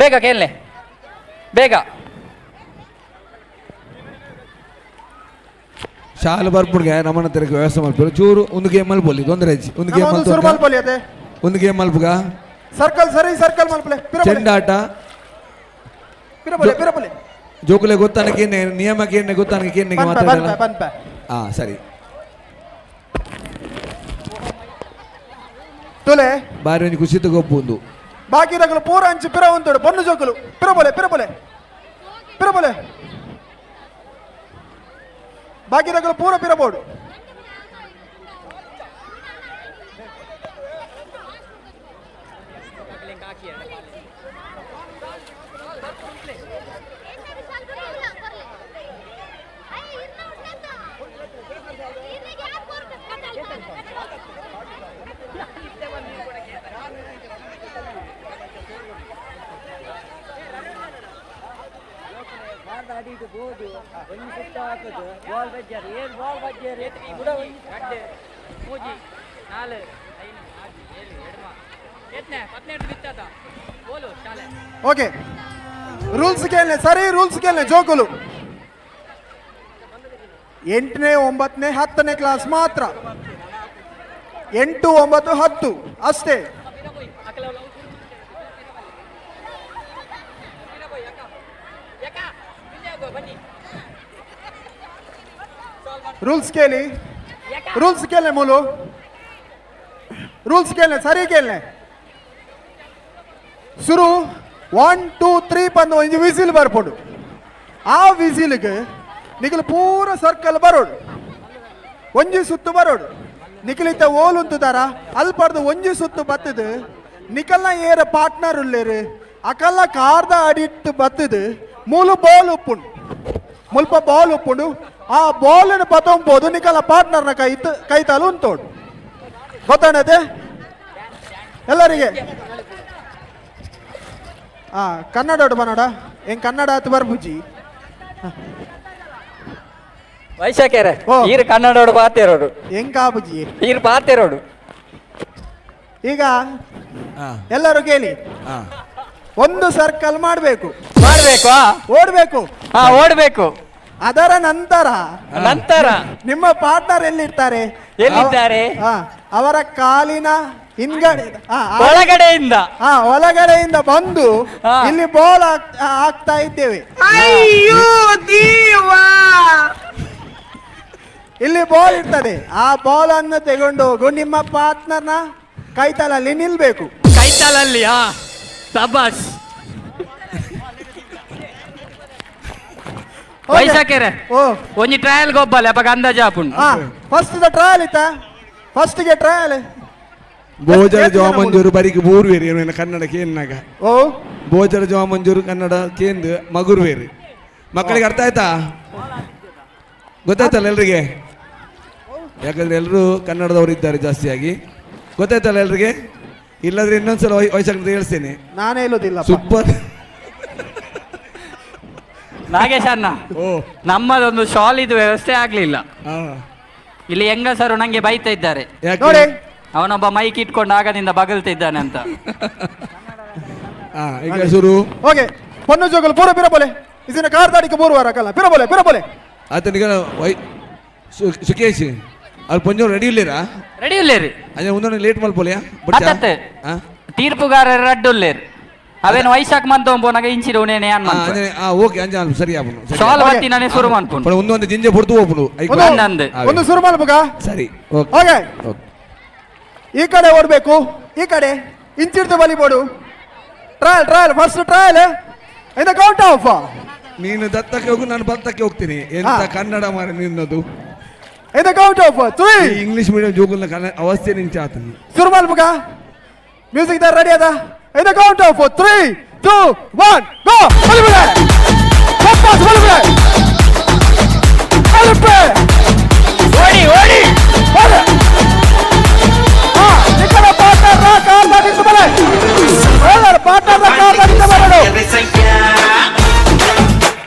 ಬೇಗ ಕೇಳ್ನೆ ಬೇಗ. ಶಾಲೆ ಬರ್ಪುಡ್ಗೆ ನಮ್ಮನ ತೆರಕ್ಕೆ ವ್ಯವಸ್ಥೆ ಮಲ್ಪರು ಚೂರು ಒಂದು ಗೇಮ್ ಮಲ್ಪೊಲಿ ತೊಂದರೆ ಇಜ್ಜಿ ಒಂದು ಗೇಮ್ ಒಂದು ಸುರು ಮಲ್ಪೊಲಿ ಅದೇ ಒಂದು ಗೇಮ್ ಮಲ್ಪುಗ ಸರ್ಕಲ್ ಸರಿ ಸರ್ಕಲ್ ಮಲ್ಪಲೆ ಚೆಂಡಾಟ ಪಿರಬೊಲೆ ಪಿರಬೊಲೆ ಜೋಕುಲೆ ಗೊತ್ತಾನಕ್ಕೆ ನಿಯಮಕ್ಕೆ ಏನೇ ಗೊತ್ತಾನಕ್ಕೆ ಏನೇ ಮಾತಾಡಲ್ಲ ಹಾ ಸರಿ ತುಲೆ ಬಾರಿ ಒಂಜಿ ಖುಷಿ ಗೊಪ್ಪು ಬಾಕಿ ರಗಲು ಪೂರ ಅಂಚು ಪಿರ ಉಂತೋಡು ಪೊಣ್ಣು ಜೋಕುಲು ಪಿರಬೊಲೆ ಪಿರಬೊಲೆ ಪಿರಬೊಲೆ ಬಾಕಿ ರಗಲು ಪೂರ ಪಿರಬೋಡು ಓಕೆ ರೂಲ್ಸ್ ಕೇಳನೆ ಸರಿ ರೂಲ್ಸ್ ಕೇಳನೆ ಜೋಕುಲು 8ನೇ 9ನೇ 10ನೇ ಕ್ಲಾಸ್ ಮಾತ್ರ 8 9 10 ಅಷ್ಟೇ. ರೂಲ್ಸ್ ಕೇಳಿ ರೂಲ್ಸ್ ಕೇಳನೆ ಮೂಲು ರೂಲ್ಸ್ ಕೇಳನೆ ಸರಿ ಕೇಳನೆ ಶುರು 1 2 3 ಬಂದು ಒಂಜಿ ವಿಸಿಲ್ ಬರ್ಪೋಡು ಆ ವಿಸಿಲ್ಗೆ ನಿಖಲ್ ಪೂರ ಸರ್ಕಲ್ ಬರೋಡು ಒಂಜಿ ಸುತ್ತು ಬರೋಡು ನಿಖಲಿತ ಓಲ್ ಉಂತುದಾರ ಅಲ್ಪಡ್ದು ಒಂಜಿ ಸುತ್ತು ಬತ್ತದು ನಿಖಲ್ನ ಏರ ಪಾರ್ಟ್ನರ್ ಉಲ್ಲೇರು ಅಕಲ್ಲ ಕಾರ್ದ ಅಡಿಟ್ಟು ಬತ್ತದು ಮೂಲು ಬಾಲ್ ಉಪ್ಪುಂಡು ಮುಲ್ಪ ಬಾಲ್ ಉಪ್ಪುಂಡು ಆ ಬಾಲನ್ನು ಬತ್ತೊಂಬೋದು ನಿಖಲ ಪಾರ್ಟ್ನರ್ನ ಕೈ ಕೈತಾಲು ಉಂತೋಡು ಗೊತ್ತಾಣತೆ ಎಲ್ಲರಿಗೆ. ಹಾ ಕನ್ನಡ ಉಂಟು ಬನ್ನೋಡ ಹೆಂಗ್ ಕನ್ನಡ ಆತು ಬರ್ಬುಜಿ ವೈಶಾಖೇರೆ ಈರು ಕನ್ನಡೋಡು ಪಾತೆರೋಡು ಹೆಂಗ್ ಆಬುಜಿ ಈರು ಪಾತೆರೋಡು. ಈಗ ಎಲ್ಲರೂ ಕೇಳಿ ಒಂದು ಸರ್ಕಲ್ ಮಾಡಬೇಕು ಮಾಡಬೇಕು ಓಡ್ಬೇಕು ಓಡ್ಬೇಕು ಅದರ ನಂತರ ನಂತರ ನಿಮ್ಮ ಪಾರ್ಟ್ನರ್ ಎಲ್ಲಿರ್ತಾರೆ ಎಲ್ಲಿದ್ದಾರೆ ಅವರ ಕಾಲಿನ ಹಿಂದ್ಗಡೆ ಒಳಗಡೆಯಿಂದ ಒಳಗಡೆಯಿಂದ ಬಂದು ಇಲ್ಲಿ ಬಾಲ್ ಹಾಕ್ತಾ ಇದ್ದೇವೆ. ಇಲ್ಲಿ ಬಾಲ್ ಇರ್ತದೆ ಆ ಬಾಲ್ ಅನ್ನು ತಗೊಂಡು ಹೋಗು ನಿಮ್ಮ ಪಾರ್ಟ್ನರ್ನ ಕೈತಲಲ್ಲಿ ನಿಲ್ಬೇಕು. ಕೈತಲಲ್ಲಿ ಸಬಾಷ್ ವೈಶಾಖೇರೆ ಒಂಜಿ ಟ್ರಯಲ್ ಗೊಬ್ಬಲ್ಲ ಅಪ್ಪ ಅಂದಾಜು ಆಪುಂಡು. ಫಸ್ಟ್ ಟ್ರಯಲ್ ಇತ್ತ ಫಸ್ಟ್ಗೆ ಟ್ರಯಲ್ ಬೋಜರ ಜವಾಮಂಜೂರು ಬರಿಗೆ ಬೂರ್ವೇರಿ ಏನೇನು ಕನ್ನಡ ಕೇನ್ನಾಗ ಓ ಬೋಜರ ಜವಾಮಂಜೂರು ಕನ್ನಡ ಕೇಂದ್ರ ಮಗುರ್ವೇರಿ ಮಕ್ಕಳಿಗೆ ಅರ್ಥ ಆಯ್ತಾ ಗೊತ್ತಾಯ್ತಲ್ಲ ಎಲ್ರಿಗೆ? ಯಾಕಂದ್ರೆ ಎಲ್ಲರೂ ಕನ್ನಡದವರು ಇದ್ದಾರೆ ಜಾಸ್ತಿಯಾಗಿ. ಗೊತ್ತಾಯ್ತಲ್ಲ ಎಲ್ರಿಗೆ? ಇಲ್ಲಾಂದ್ರೆ ಇನ್ನೊಂದ್ಸಲ ವಯಸ್ಸಾಗ ಹೇಳ್ತೇನೆ. ನಾನೇ ಹೇಳೋದಿಲ್ಲ. ಸೂಪರ್ ನಾಗೇಶ್ ಅಣ್ಣ, ನಮ್ಮದೊಂದು ಶಾಲ್ ಇದು ವ್ಯವಸ್ಥೆ ಆಗ್ಲಿಲ್ಲ. ಇಲ್ಲಿ ಹೆಂಗಸರು ನಂಗೆ ಬೈತಾ ಇದ್ದಾರೆ, ಅವನೊಬ್ಬ ಮೈಕ್ ಇಟ್ಕೊಂಡು ಆಗದಿಂದ ಬಗಲ್ತಿದ್ದಾನೆ ಅಂತ. ಈಗ ಶುರು. ಓಕೆ ಪೊನ್ನು ಜೋಗಲು ಪೂರ ಪಿರಬೋಲೆ ಇದನ್ನ ಕಾರ್ ದಾಡಿಗೆ ಬೂರುವಾರ ಕಲ್ಲ ಪಿರಬೋಲೆ ಪಿರಬೋಲೆ ಆತನಿಗೆ ಸುಕೇಶ್ ಅಲ್ಲಿ ಪೊಂಜೋ ರೆಡಿ ಇಲ್ಲೇರಾ? ರೆಡಿ ಇಲ್ಲೇರಿ. ಅದೇ ಒಂದೊಂದು ಲೇಟ್ ಮಲ್ಪೋಲಿಯಾ? ತೀರ್ಪುಗಾರರು ರಡ್ಡುಲ್ಲೇರು ಅವೇನು ವೈಶಾಖ್ ಮಂತೊಂಬೋನಾಗ ಇಂಚಿರ ಉನೇನೆ ಅನ್ ಮನ್ಪು. ಓಕೆ ಅಂಜ ಸರಿ ಆಪುನು. ಶಾಲ್ ಬತ್ತಿನಾನೆ ಶುರು ಮನ್ಪುನು. ಒಂದೊಂದು ಜಿಂಜೆ ಪೊರ್ತು ಹೋಪುನು. ಒಂದು ಶುರು ಮಲ್ಪುಗ. ಸರಿ ಓಕೆ. ಈ ಕಡೆ ಓಡಬೇಕು, ಈ ಕಡೆ ಇಂಚಿಡ್ದು ಬಲಿಬೋಡು. Trial trial first trial in count of. ನೀನು ದತ್ತಕ್ಕೆ ಹೋಗು, ನಾನು ಬತ್ತಕ್ಕೆ ಹೋಗ್ತೀನಿ. ಎಂತ ಕನ್ನಡ ಮಾರ ನಿನ್ನದು. In the count of 3. English medium ಜೋಗುಲ್ನ Kannada ಅವಸ್ಥೆ ನಿಂಚ ಆತನಿ. ಶುರು ಮಲ್ಪುಗ. ಮ್ಯೂಸಿಕ್ ದಾರ್ ರೆಡಿ ಅದ? In the count of 3 2 1 go. ಬಲಿಬಿಡೆ ವಾಪಸ್ ಬಲಿಬಿಡೆ ಬಲಿಪೆ ಓಡಿ ಓಡಿ ಓಡಿ. ಹಾ ನಿಕಲ ಪಾರ್ಟ್ನರ್ ರಾ ಕಾರ್ ದಾಟಿದ್ದು ಬಲೆ. ಎಲ್ಲರ ಪಾರ್ಟ್ನರ್ ರಾ ಕಾರ್ ದಾಟಿದ್ದು ಬರಡು.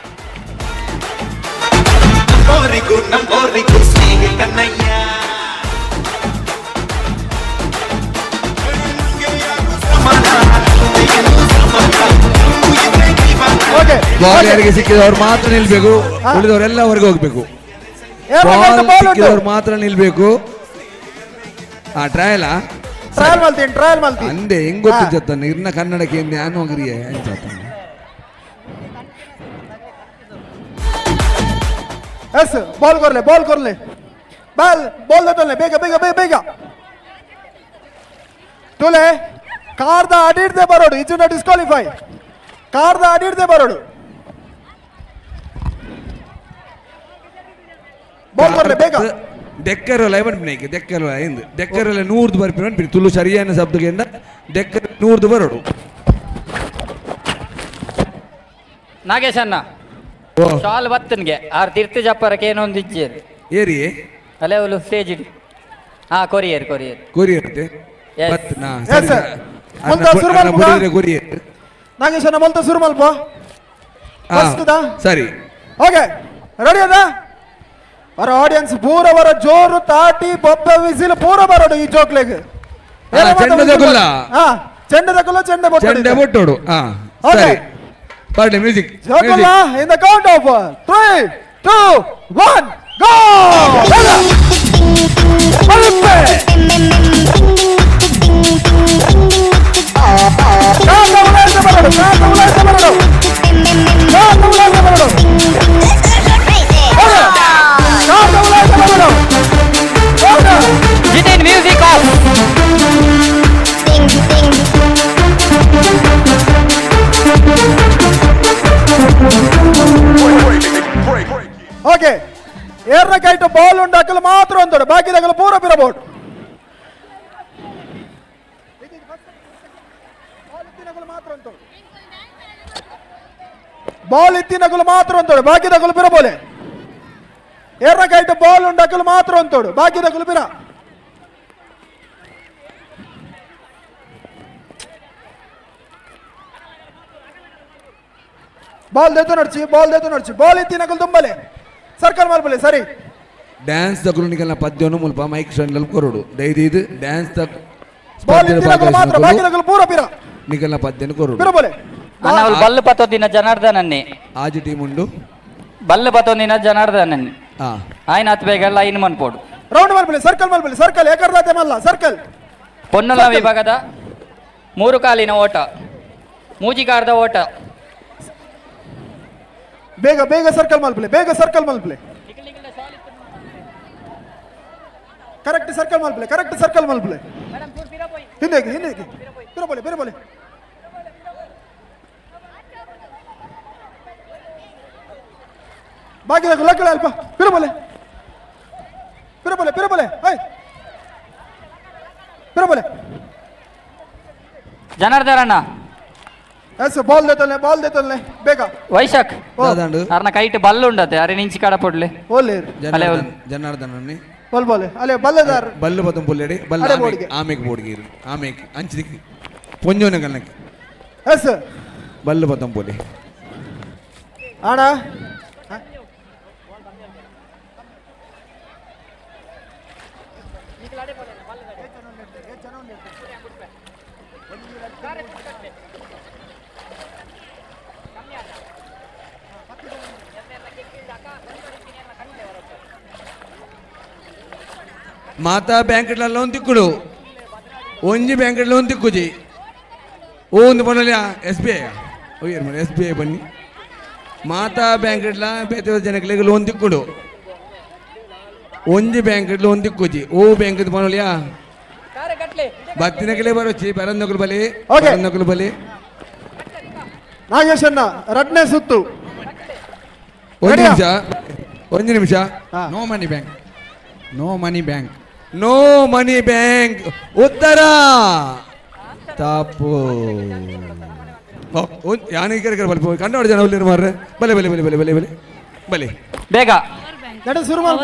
ನಂಬೋರಿಗೂ ನಂಬೋರಿಗೂ ಸ್ನೇಹಿತನಯ್ಯ. ಬಾಲ್ ಯಾರಿಗೆ ಸಿಕ್ಕಿದವರು ಮಾತ್ರ ನಿಲ್ಬೇಕು, ಉಳಿದವರೆಲ್ಲ ಹೊರಗೆ ಹೋಗ್ಬೇಕು. Ball ಮಾತ್ರ ನಿಲ್ಬೇಕು. ಆ ಟ್ರಯಲ್ ಟ್ರಯಲ್ ಮಲ್ತೀನಿ, ಟ್ರಯಲ್ ಮಲ್ತೀನಿ ಅಂದೆ ಹೆಂಗ್ ಗೊತ್ತು ಜತ್ತನ ಇರ್ನ ಕನ್ನಡಕ್ಕೆ ನಾನು ಹೋಗ್ರಿಯೇ ಅಂಚತ್ತನ. ಎಸ್ ಬಾಲ್ ಕೊರ್ಲೆ, ಬಾಲ್ ಕೊರ್ಲೆ, ಬಾಲ್ ಬಾಲ್ ದತ್ತಲ್ಲೆ, ಬೇಗ ಬೇಗ ಬೇಗ ಬೇಗ ತುಲೆ ಕಾರ್ದ ಅಡಿಡ್ದೆ ಬರೋಡು, ಇಜುನ ಡಿಸ್ಕ್ವಾಲಿಫೈ. ಕಾರ್ದ ಅಡಿಡ್ದೆ ಬರೋಡು, ಬಾಲ್ ಕೊರ್ಲೆ ಬೇಗ. ದೆಕ್ಕರಲ್ಲ ಪನ್ಪಿನೈಕೆ ದೆಕ್ಕರಲ್ಲ ಇಂದು ದೆಕ್ಕರಲ್ಲ ನೂರ್ದು ಬರ್ಪಿನ ಪನ್ಪಿನಿ ತುಳು ಸರಿಯಾನ ಶಬ್ದಕ್ಕೆ ದೆಕ್ಕರ್ ನೂರ್ದು ಬರೋಡು. ನಾಗೇಶ್ ಅಣ್ಣ ಶಾಲ್ ಬತ್ತನ್ಗೆ ಆರ್ ತೀರ್ಥ ಜಪ್ಪರಕ್ಕೆ ಏನೋ ಒಂದು ಇಜ್ಜೇರು ಏರಿ ಅಲ್ಲೇ ಅವಳು ಸ್ಟೇಜ್ ಇಡಿ. ಹಾ courier courier courier courier Nagesh ಅಣ್ಣ ಮೊಲ್ತ ಸುರು ಮಲ್ಪ. ಸರಿ ಓಕೆ ರೆಡಿ ಅದ ಬರ ಆಡಿಯನ್ಸ್ ಪೂರ ಬರ ಜೋರು ತಾಟಿ ಬೊಬ್ಬೆ ವಿಸಿಲ್ ಪೂರ ಬರೋಡು ಈ ಜೋಕ್ಲೆಗ್. ಚೆಂಡದಗುಲ್ಲ ಚೆಂಡದಗುಲ್ಲ ಚೆಂಡೆ ಬೊಟ್ಟೋಡು ಚೆಂಡೆ ಬೊಟ್ಟೋಡು. ಓಕೆ ಪಾಡ್ಲೆ ಮ್ಯೂಸಿಕ್ ಜೋಕುಲ್ಲ in the count of 3 2 1 go. ಬಲ್ಪೆ ಕಾಲ ಉಲಾಯ್ತ ಬರೋಡು, ಕಾಲ ಉಲಾಯ್ತ ಬರೋಡು, ಕಾಲ ಉಲಾಯ್ತ ಬರೋಡು, ಕಾಲ ಉಲಾಯ್ತ ಬರೋಡು. Jithin music off. Okay ಏರ್ನ ಕೈಟು ball ಉಂಡು ಅಕಲು ಮಾತ್ರ ಒಂದೋಡು, ಬಾಕಿದಕಲು ಪೂರ ಪಿರಬೋಡು. ಬಾಲ್ ಇತ್ತಿನಕಲು ಮಾತ್ರ ಒಂದೋಡು, ಬಾಕಿದಕಲು ಪಿರಬೋಲೆ. ಏರ್ನ ಕೈಟು ಬಾಲ್ ಉಂಡು ಅಕಲು ಮಾತ್ರ ಒಂದೋಡು, ಬಾಕಿದಕಲು ಪಿರ. ಬಾಲ್ ದೇತು ನಡ್ಚಿ, ಬಾಲ್ ದೇತು ನಡ್ಚಿ, ಬಾಲ್ ಇತ್ತಿನಕಲು ತುಂಬಲೆ ಸರ್ಕಲ್ ಮಲ್ಪಲೆ. ಸರಿ ಡ್ಯಾನ್ಸ್ ತಗುಲು ನಿಕಲ್ನ ಪದ್ಯವನ್ನು ಮುಲ್ಪ ಮೈಕ್ ಸ್ಟ್ಯಾಂಡ್ ಕೊರಡು ದಯದೀದು ಡ್ಯಾನ್ಸ್ ತಕ್ ಬಾಲ್ ಇತ್ತಿನಕಲು ಮಾತ್ರ, ಬಾಕಿದಕಲು ಪೂರ ಪಿರ. ನಿಕಲ್ನ ಪದ್ಯನು ಕೊರಡು ಪಿರಬೋಲೆ. ಅಣ್ಣ ಅವಳು ಬಲ್ಲು ಪತ್ತೊಂದಿನ ಜನಾರ್ದನನ್ನೇ ಆಜಿ ಟೀಮ್ ಉಂಡು ಬಲ್ಲು ಪತ್ತೊಂದಿನ ಜನಾರ್ದನನ್ನೇ ಆಯ್ನ ಹತ್ತು ಬೇಗಲ್ಲ ಇನ್ನು ಮನ್ಪೋಡು. ರೌಂಡ್ ಮಲ್ಪಲೆ, ಸರ್ಕಲ್ ಮಲ್ಪಲೆ, ಸರ್ಕಲ್ ಏಕರ್ದಾತೆ ಮಲ್ಲ ಸರ್ಕಲ್. ಪೊನ್ನಲ ವಿಭಾಗದ ಮೂರು ಕಾಲಿನ ಓಟ, ಮೂಜಿಗಾರದ ಓಟ. ಬೇಗ ಬೇಗ ಸರ್ಕಲ್ ಮಲ್ಪಲೆ, ಬೇಗ ಸರ್ಕಲ್ ಮಲ್ಪಲೆ, ಕರೆಕ್ಟ್ ಸರ್ಕಲ್ ಮಲ್ಪಲೆ, ಕರೆಕ್ಟ್ ಸರ್ಕಲ್ ಮಲ್ಪಲೆ. ಹಿಂದೆ ಹಿಂದೆ ಬಿರಬೋಲೆ, ಬಿರಬೋಲೆ. ಬಾಕಿ ಲಕ್ಕಳ ಅಲ್ಪ ಬಿರಬೋಲೆ, ಬಿರಬೋಲೆ, ಬಿರಬೋಲೆ, ಆಯ್ ಬಿರಬೋಲೆ. ಜನಾರ್ದನಣ್ಣ ಎಸ್ ಬಾಲ್ ದೇತಲ್ಲೆ, ಬಾಲ್ ದೇತಲ್ಲೆ ಬೇಗ. ವೈಶಾಖ್ ಅರ್ನ ಕೈಟ್ ಬಲ್ಲು ಉಂಡತೆ ಅರೆ ನಿಂಚಿ ಕಡ ಪೊಡ್ಲೆ ಓಲೆ ಜನಾರ್ದನನ್ನೇ ಬಲ್ ಬೋಲೆ ಅಲೆ ಬಲ್ಲದಾರ್ ಬಲ್ಲು ಬತಂ ಪುಲ್ಲೆಡಿ ಬಲ್ಲ ಆಮೇಕ್ ಬೋಡ್ಗೀರು ಆಮೇಕ್ ಅಂಚಿದಿಕ್ ಪೊಂಜೋನ ಕಲ್ಲಕ್ಕೆ ಎಸ್ ಬಲ್ಲು ಬತಂ ಪುಲೆ ಆಣ. ಮಾತಾ ಬ್ಯಾಂಕ್లలో ಒಂದು ತಿಕ್ಕುಡು, ಒಂಜಿ ಬ್ಯಾಂಕ್లలో ಒಂದು ತಿಕ್ಕುಜಿ. ಓ ಒಂದು ಬನ್ನಲಿಯಾ S B I ಓಯರ್ ಮನೆ S B I ಬನ್ನಿ. ಮಾತಾ ಬ್ಯಾಂಕ್ಡ್ಲ ಬೇತೆ ಜನಗಳಿಗೆ ಲೋನ್ ತಿಕ್ಕುಡು, ಒಂಜಿ ಬ್ಯಾಂಕ್ಡ್ಲ ಒಂದು ತಿಕ್ಕುಜಿ. ಓ ಬ್ಯಾಂಕ್ ಬನ್ನಲಿಯಾ ಬತ್ತಿನಕಲೇ ಬರೋಚಿ ಬರಂದೊಕಲು ಬಲಿ ಬರಂದೊಕಲು ಬಲಿ. ನಾಗೇಶಣ್ಣ ರಡ್ನೇ ಸುತ್ತು. ಒಂದು ನಿಮಿಷ, ಒಂದು ನಿಮಿಷ. No money bank, no money bank, no money bank. ಉತ್ತರ ತಪ್ಪು. ಯಾನು ಬಲೆ ಕನ್ನಡ ಜನ ಒಳ್ಳೆ ಮಾರ್ರೆ. ಬಲೆ ಬಲೆ ಬಲೆ ಬಲೆ ಬಲೆ ಬಲೆ ಬಲೆ ಬೇಗ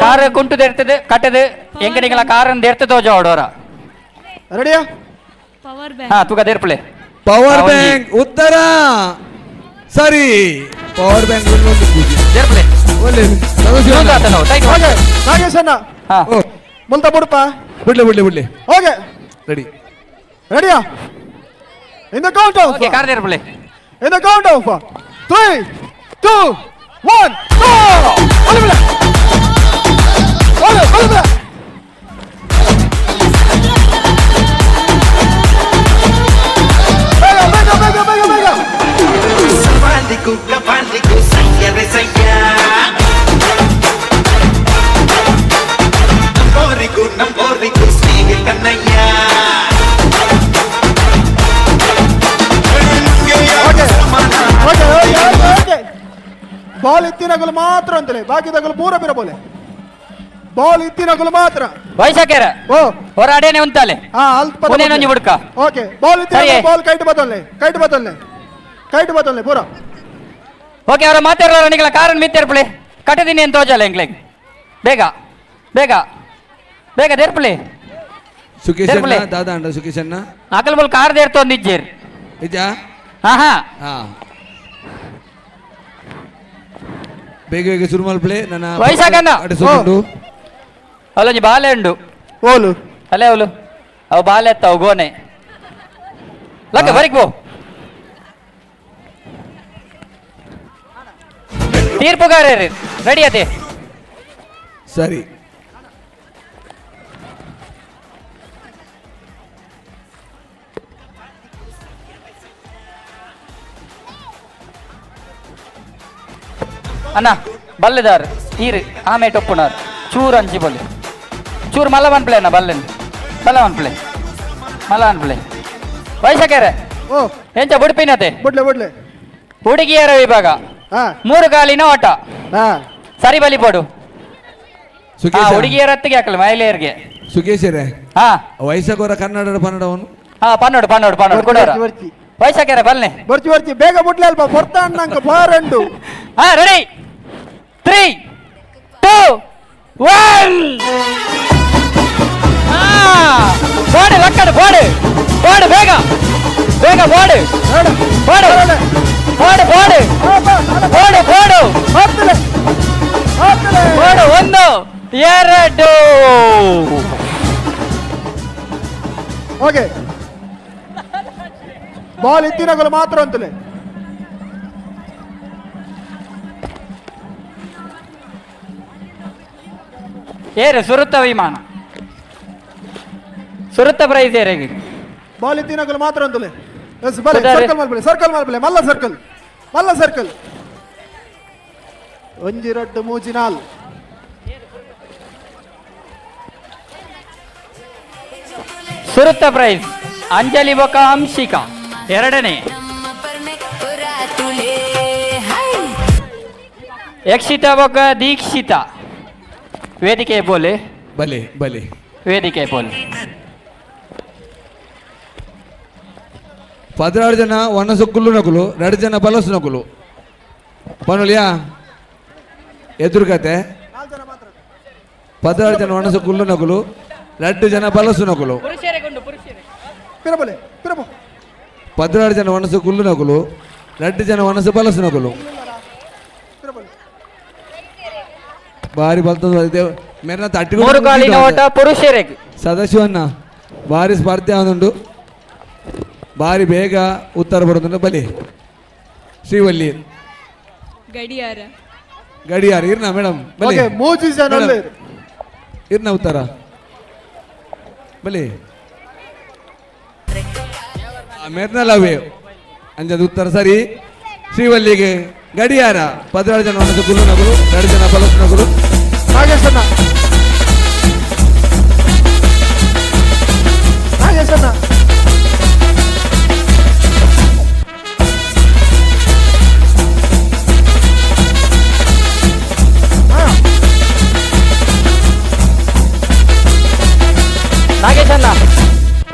ಕಾರ್ ಕುಂಟು ದೇರ್ತದೆ ಕಟ್ಟದೆ ಎಂಗನಿಗಳ ಕಾರನ್ನು ದೇರ್ತದೆ ತೋಜ ಓಡೋರ ರೆಡಿಯಾ ಪವರ್ ಬ್ಯಾಂಕ್. ಹಾ ತುಗ ದೇರ್ಪಲೆ ಪವರ್ ಬ್ಯಾಂಕ್. ಉತ್ತರ ಸರಿ. ಪವರ್ ಬ್ಯಾಂಕ್ ದೇರ್ಪಲೆ ಒಳ್ಳೆ ನಾಗೇಶಣ್ಣ ಮುಲ್ತ ಬುಡಪ್ಪ ಬಿಡ್ಲೆ ಬಿಡ್ಲೆ ಬಿಡ್ಲೆ. ಓಕೆ ರೆಡಿ ರೆಡಿಯಾ In the count of okay car ದೇರ್ಪಲೆ In the count of 3 2 1 go. ಓಡು ಬಲೆ ಬೇಗ ಬೇಗ ಬೇಗ ಬೇಗ ಬೇಗ ಸವಾಲಿಗೂ ಕಪಾಲಿಗೂ ಸಯ್ಯರೆ ಸಯ್ಯ ನಂಬೋರಿಗೂ ನಂಬೋರಿಗೂ ಸ್ನೇಹಿತನಯ್ಯ. Okay okay okay okay okay. Ball ಇತ್ತಿನಗಲು ಮಾತ್ರ ಅಂತಲೇ, ಬಾಕಿದಗಲು ಪೂರ ಬಿರಬೋಲೆ. ಬಾಲ್ ಇತ್ತಿನಗಲು ಮಾತ್ರ. ವೈಶಾಖೇರ ಓ ಹೊರ ಅಡೇನೆ ಉಂತಾಲೆ. ಹಾ, ಅಲ್ಪ. ಪುನೇನೊಂಜಿ ಬುಡ್ಕ. ಓಕೆ, ಬಾಲ್ ಇತ್ತಿನ ಸರಿ. ಬಾಲ್ ಕೈಟ್ ಬತ್ತೊಲ್ಲೆ, ಕೈಟ್ ಬತ್ತೊಲ್ಲೆ, ಕೈಟ್ ಬತ್ತೊಲ್ಲೆ ಪೂರ. ಓಕೆ, ಅವರ ಮಾತಾಡೋರ ನಿಗಳ ಕಾರನ್ ಮಿತ್ತೇರ್ಪುಳಿ ಕಟ್ಟದಿನಿ ಅಂತ ತೋಜಲ್ಲ ಎಂಗ್ಲೆಗ್. ಬೇಗ ಬೇಗ ಬೇಗ ದೇರ್ಪುಳಿ. ಸುಖೇಶ್ ದೇರ್ಪುಳಿ. ದಾದಾ ಅಂಡ ಸುಖೇಶ್ ಅಣ್ಣ. ಅಕಲ್ ಬೋಲ್ ಕಾರ್ ದೇರ್ತೊಂದು ಇಜ್ಜೇರ್. ನಿಜ. ಹಾ ಹಾ. ಹಾ, ಬೇಗ ಬೇಗ ಶುರು ಮಲ್ಪಲೆ ನನ್ನ. ವೈಶಾಖಣ್ಣ. ಅಡಿಸೋದುಂಟು. ಅಲ್ಲೊಂಜಿ ಬಾಲೆ ಉಂಡು. ಓಲು? ಅಲ್ಲೇ ಅವಳು ಅವು ಬಾಲೆ ಅತ್ತ ಅವು ಗೋನೆ ಲಕ್ಕ ಬರಿಕ್ ಬೋ. ತೀರ್ಪುಗಾರರು ರೆಡಿ ಅದೇ? ಸರಿ. ಅಣ್ಣ, ಬಲ್ಲೆದಾರ್ ಈರು ಆಮೆ ಟೊಪ್ಪುನಾರ್ ಚೂರು ಅಂಚಿ ಬೊಲ್ಲೆ ಚೂರು ಮಲ್ಲ ಮನ್ಪ್ಲೆ ಅಣ್ಣ, ಬಲ್ಲೆನ್ ಮಲ್ಲ ಮನ್ಪ್ಲೆ, ಮಲ್ಲ ಮನ್ಪ್ಲೆ. ವೈಶಾಖೇರೆ. ಓ. ಎಂಚ ಬುಡ್ಪಿನತೆ? ಬುಡ್ಲೆ ಬುಡ್ಲೆ. ಹುಡುಗಿಯರ ವಿಭಾಗ. ಹಾ. ಮೂರು ಕಾಲಿನ ಓಟ. ಹಾ. ಸರಿ, ಬಲಿ ಪೋಡು. ಸುಖೇಶ್. ಹುಡುಗಿಯರ ಹತ್ತಿಗೆ ಹಾಕಲ್ಲ, ಮಹಿಳೆಯರಿಗೆ. ಸುಖೇಶರೇ. ಹಾ. ವಯಸ್ಸಾಗೋರ ಕನ್ನಡ ಪನ್ನಡವನು. ಹಾ, ಪನ್ನೋಡು ಪನ್ನೋಡು ಪನ್ನೋಡು ಕೊಡೋರ. ಬರ್ಚಿ. ವೈಶಾಖೇರೆ, ಬಲ್ನೆ. ಬರ್ಚಿ ಬರ್ಚಿ, ಬೇಗ ಬುಡ್ಲೆ, ಅಲ್ಪ ಹೊರ್ತ ಅಣ್ಣಂಕ ಬಾರಂಡು. ಹಾ, ರೆಡಿ, 3 2 1. ಬೋಡು ಲಕ್ಕಡು, ಬೋಡು ಬೋಡು, ಬೇಗ ಬೇಗ ಬೋಡು ಬೋಡು ಬೋಡು ಬೋಡು ಬೋಡು ಬೋಡು ಬೋಡು. 1, 2. ಓಕೆ, ಬಾಲ್ ಇತ್ತಿನಗಲು ಮಾತ್ರ ಅಂತಲೇ. ಏರು ಸುರುತ್ತ ವಿಮಾನ, ಸುರುತ್ತ ಪ್ರೈಸ್ ಏರಿಗೆ. ಬಾಲ್ ಇತ್ತಿನಗಲು ಮಾತ್ರ ಅಂತಲೇ. ಎಸ್, ಬಲೆ. ಸುಧಾರಿ. ಸರ್ಕಲ್ ಮಲ್ಪಲೆ, ಸರ್ಕಲ್ ಮಲ್ಪಲೆ, ಮಲ್ಲ ಸರ್ಕಲ್, ಮಲ್ಲ ಸರ್ಕಲ್. ಒಂಜಿ ರಡ್ಡು ಮೂಜಿ ನಾಲ್. ಸುರುತ್ತ ಪ್ರೈಸ್ ಅಂಜಲಿ ಬೊಕ ಅಂಶಿಕಾ, ಎರಡನೇ ಯಕ್ಷಿತಾ ಬೊಕ ದೀಕ್ಷಿತಾ. ವೇದಿಕೆ ಬೋಲೆ. ಬಲೆ ಬಲೆ. ವೇದಿಕೆ ಬೋಲೆ. 16 ಜನ ಒಣಸೊಕ್ಕುಲ್ಲು ನಕುಲು, 2 ಜನ ಬಲಸು ನಕುಲು ಪನೊಲಿಯಾ ಎದುರು ಕತೆ. 16 ಜನ ಒಣಸೊಕ್ಕುಲ್ಲು ನಕುಲು, 2 ಜನ ಬಲಸು ನಕುಲು. ಪಿರಬಲೆ ಪಿರಬ. 16 ಜನ ಒಣಸು ಕುಲ್ಲು ನಕುಲು, 2 ಜನ ಒಣಸು ಬಲಸು ನಕುಲು. ಬಾರಿ ಬಲ್ತದ ಮೇರೆ ತಟ್ಟಿ. ಮೂರು ಕಾಲಿನ ಓಟ ಪುರುಷರಿಗೆ. ಸದಾಶಿವಣ್ಣ, ಬಾರಿ ಸ್ಪರ್ಧೆ ಆದುಂಡು, ಬಾರಿ ಬೇಗ ಉತ್ತರ ಬರೋದುಂಟು. ಬಲಿ ಶ್ರೀವಲ್ಲಿ. ಗಡಿಯಾರ. ಗಡಿಯಾರ. ಇರ್ನ ಮೇಡಮ್, ಬಲಿ. ಓಕೆ, ಮೂಜಿ ಜನ ಮೇಡಮ್, ಉಲ್ಲೇರು. ಇರ್ನ ಉತ್ತರ ಬಲಿ. ಮೆರ್ನಲವೇ ಅಂಜದ ಉತ್ತರ ಸರಿ. ಶ್ರೀವಲ್ಲಿಗೆ ಗಡಿಯಾರ. 16 ಜನ ಒಣಸು ಕುಲ್ಲು ನಗುಲು, 2 ಜನ ಬಲಸು ನಗುಲು. ನಾಗೇಶಣ್ಣ, ನಾಗೇಶಣ್ಣ. ನಾಗೇಶಣ್ಣ,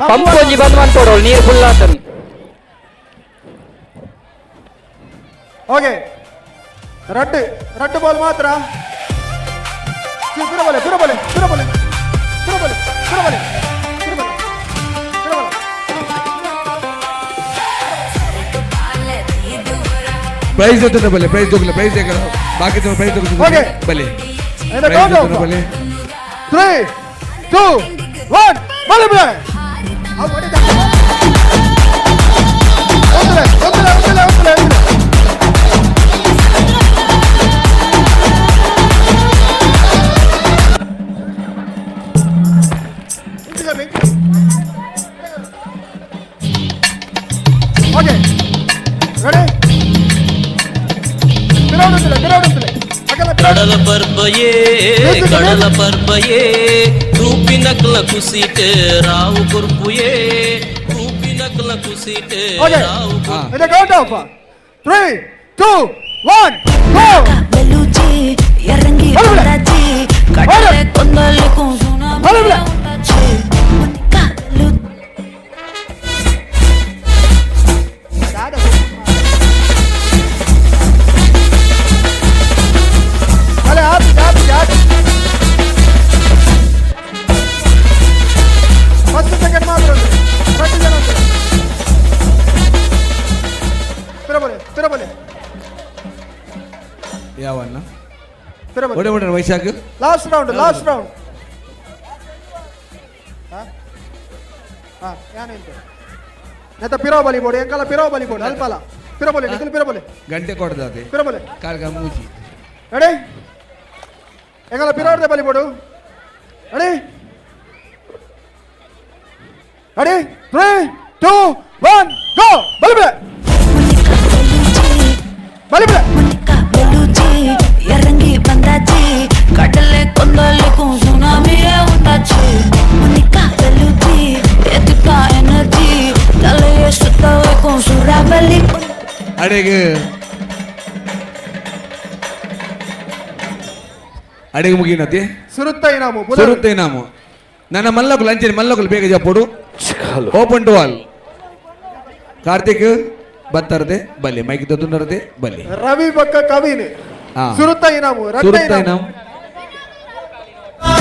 ಪಂಪ್ ಒಂಜಿ ಬಂದ್ ಮಾಡ್ಕೊಡು, ನೀರು ಫುಲ್ ಆತನು. ಓಕೆ, ರಡ್ಡು ರಡ್ಡು ಬಾಲ್ ಮಾತ್ರ. ಪಿರಬಲೆ ಪಿರಬಲೆ ಪಿರಬಲೆ ಪಿರಬಲೆ ಪಿರಬಲೆ ಪಿರಬಲೆ ಪಿರಬಲೆ. ಪ್ರೈಸ್ ದೊಡ್ಡ ಬಲೆ, ಪ್ರೈಸ್ ದೊಡ್ಡ, ಪ್ರೈಸ್ ಎಗರ ಬಾಕಿ ಪ್ರೈಸ್ ದೊಡ್ಡ. ಓಕೆ. ಬಲೆ. And price count ದೊಡ್ಡ down. ಬಲೆ. 3 2 1, ಬಲೆ ಬಲೆ. ಒಂದಲೆ ಒಂದಲೆ ಒಂದಲೆ ಒಂದಲೆ ಒಂದಲೆ. ಕಡಲ ಪರ್ಬಯೇ ಕಡಲ ಪರ್ಬಯೇ ತೂಪಿನಕ್ಲ ಕುಸಿಟ್ Rao ಕುರ್ಪುಯೇ ತೂಪಿನಕ್ಲ ಕುಸಿಟ್ Rao. In the count of 3, 2, 1, go! Baluchi ಇറಂಗಿ வந்தாச்சி கடலை கொந்தளிக்கும் சுனாமி உண்டாச்சி ಅಲೆ ಆಪಿ ಆಪಿ ಆಪಿ. ಫಸ್ಟ್ ಸೆಕೆಂಡ್ ಮಾತ್ರ ಉಂಟು. 2 ಜನ ಉಂಟು. ತಿರಬಲೆ ತಿರಬಲೆ. ಯಾವನ್ನ? ತಿರಬಲೆ. ಒಡೆ ಒಡೆ Vaishakh. Last round, last round. ಹಾ ಯಾನೇಂತ ನೆತ್ತ ಪಿರೋ ಬಲಿ ಬೋಡು ಎಂಕಲ ಪಿರೋ ಬಲಿ ಬೋಡು ಅಲ್ಪಲ ಪಿರಬಲೆ ನಿಖಿಲ್ ಪಿರಬಲೆ. ಗಂಟೆ ಕೊಡ್ದಾದೆ. ಪಿರಬಲೆ. ಕಾರ್ಗ ಮೂಜಿ. ರೆಡಿ ಎಂಕಲ ಪಿರೋರ್ದೆ ಬಲಿ ಬೋಡು. Ready ready 3, 2, 1, go! ಬಲಿ ಬಿಡೆ ಬಲಿ ಬಿಡೆ. ಬೆಲೂಚಿ இறங்கி வந்தாச்சி கடலை கொந்தளிக்கும் சுனாமியே உண்டாச்சி முனிகா ಬೆಲೂಚಿ எதுக்கா எனர்ஜி தலையை சுத்த வைக்கும் சூறாவளி. ಅಡೆಗೆ ಅಡೆಗೆ ಮುಗಿನತಿ. ಸುರುತ್ತ ಇನಾಮು. ಸುರುತ್ತೆ ಇನಾಮು. ನನ್ನ ಮಲ್ಲಕುಲು ಅಂಚನೆ ಮಲ್ಲಕುಲು ಬೇಗ ಜಪ್ಪೋಡು. Open to all. Karthik ಬತ್ತರದೆ ಬಲ್ಲಿ ಮೈಕ್ ದೊಡ್ಡರದೆ ಬಲ್ಲಿ. ರವಿ ಬಕ್ಕ ಕವಿನಿ. ಸುರುತ್ತ ಇನಾಮು ರಡ್ಡೆ. ಸುರುತ್ತ ಇನಾಮು. ಇನಾಮು.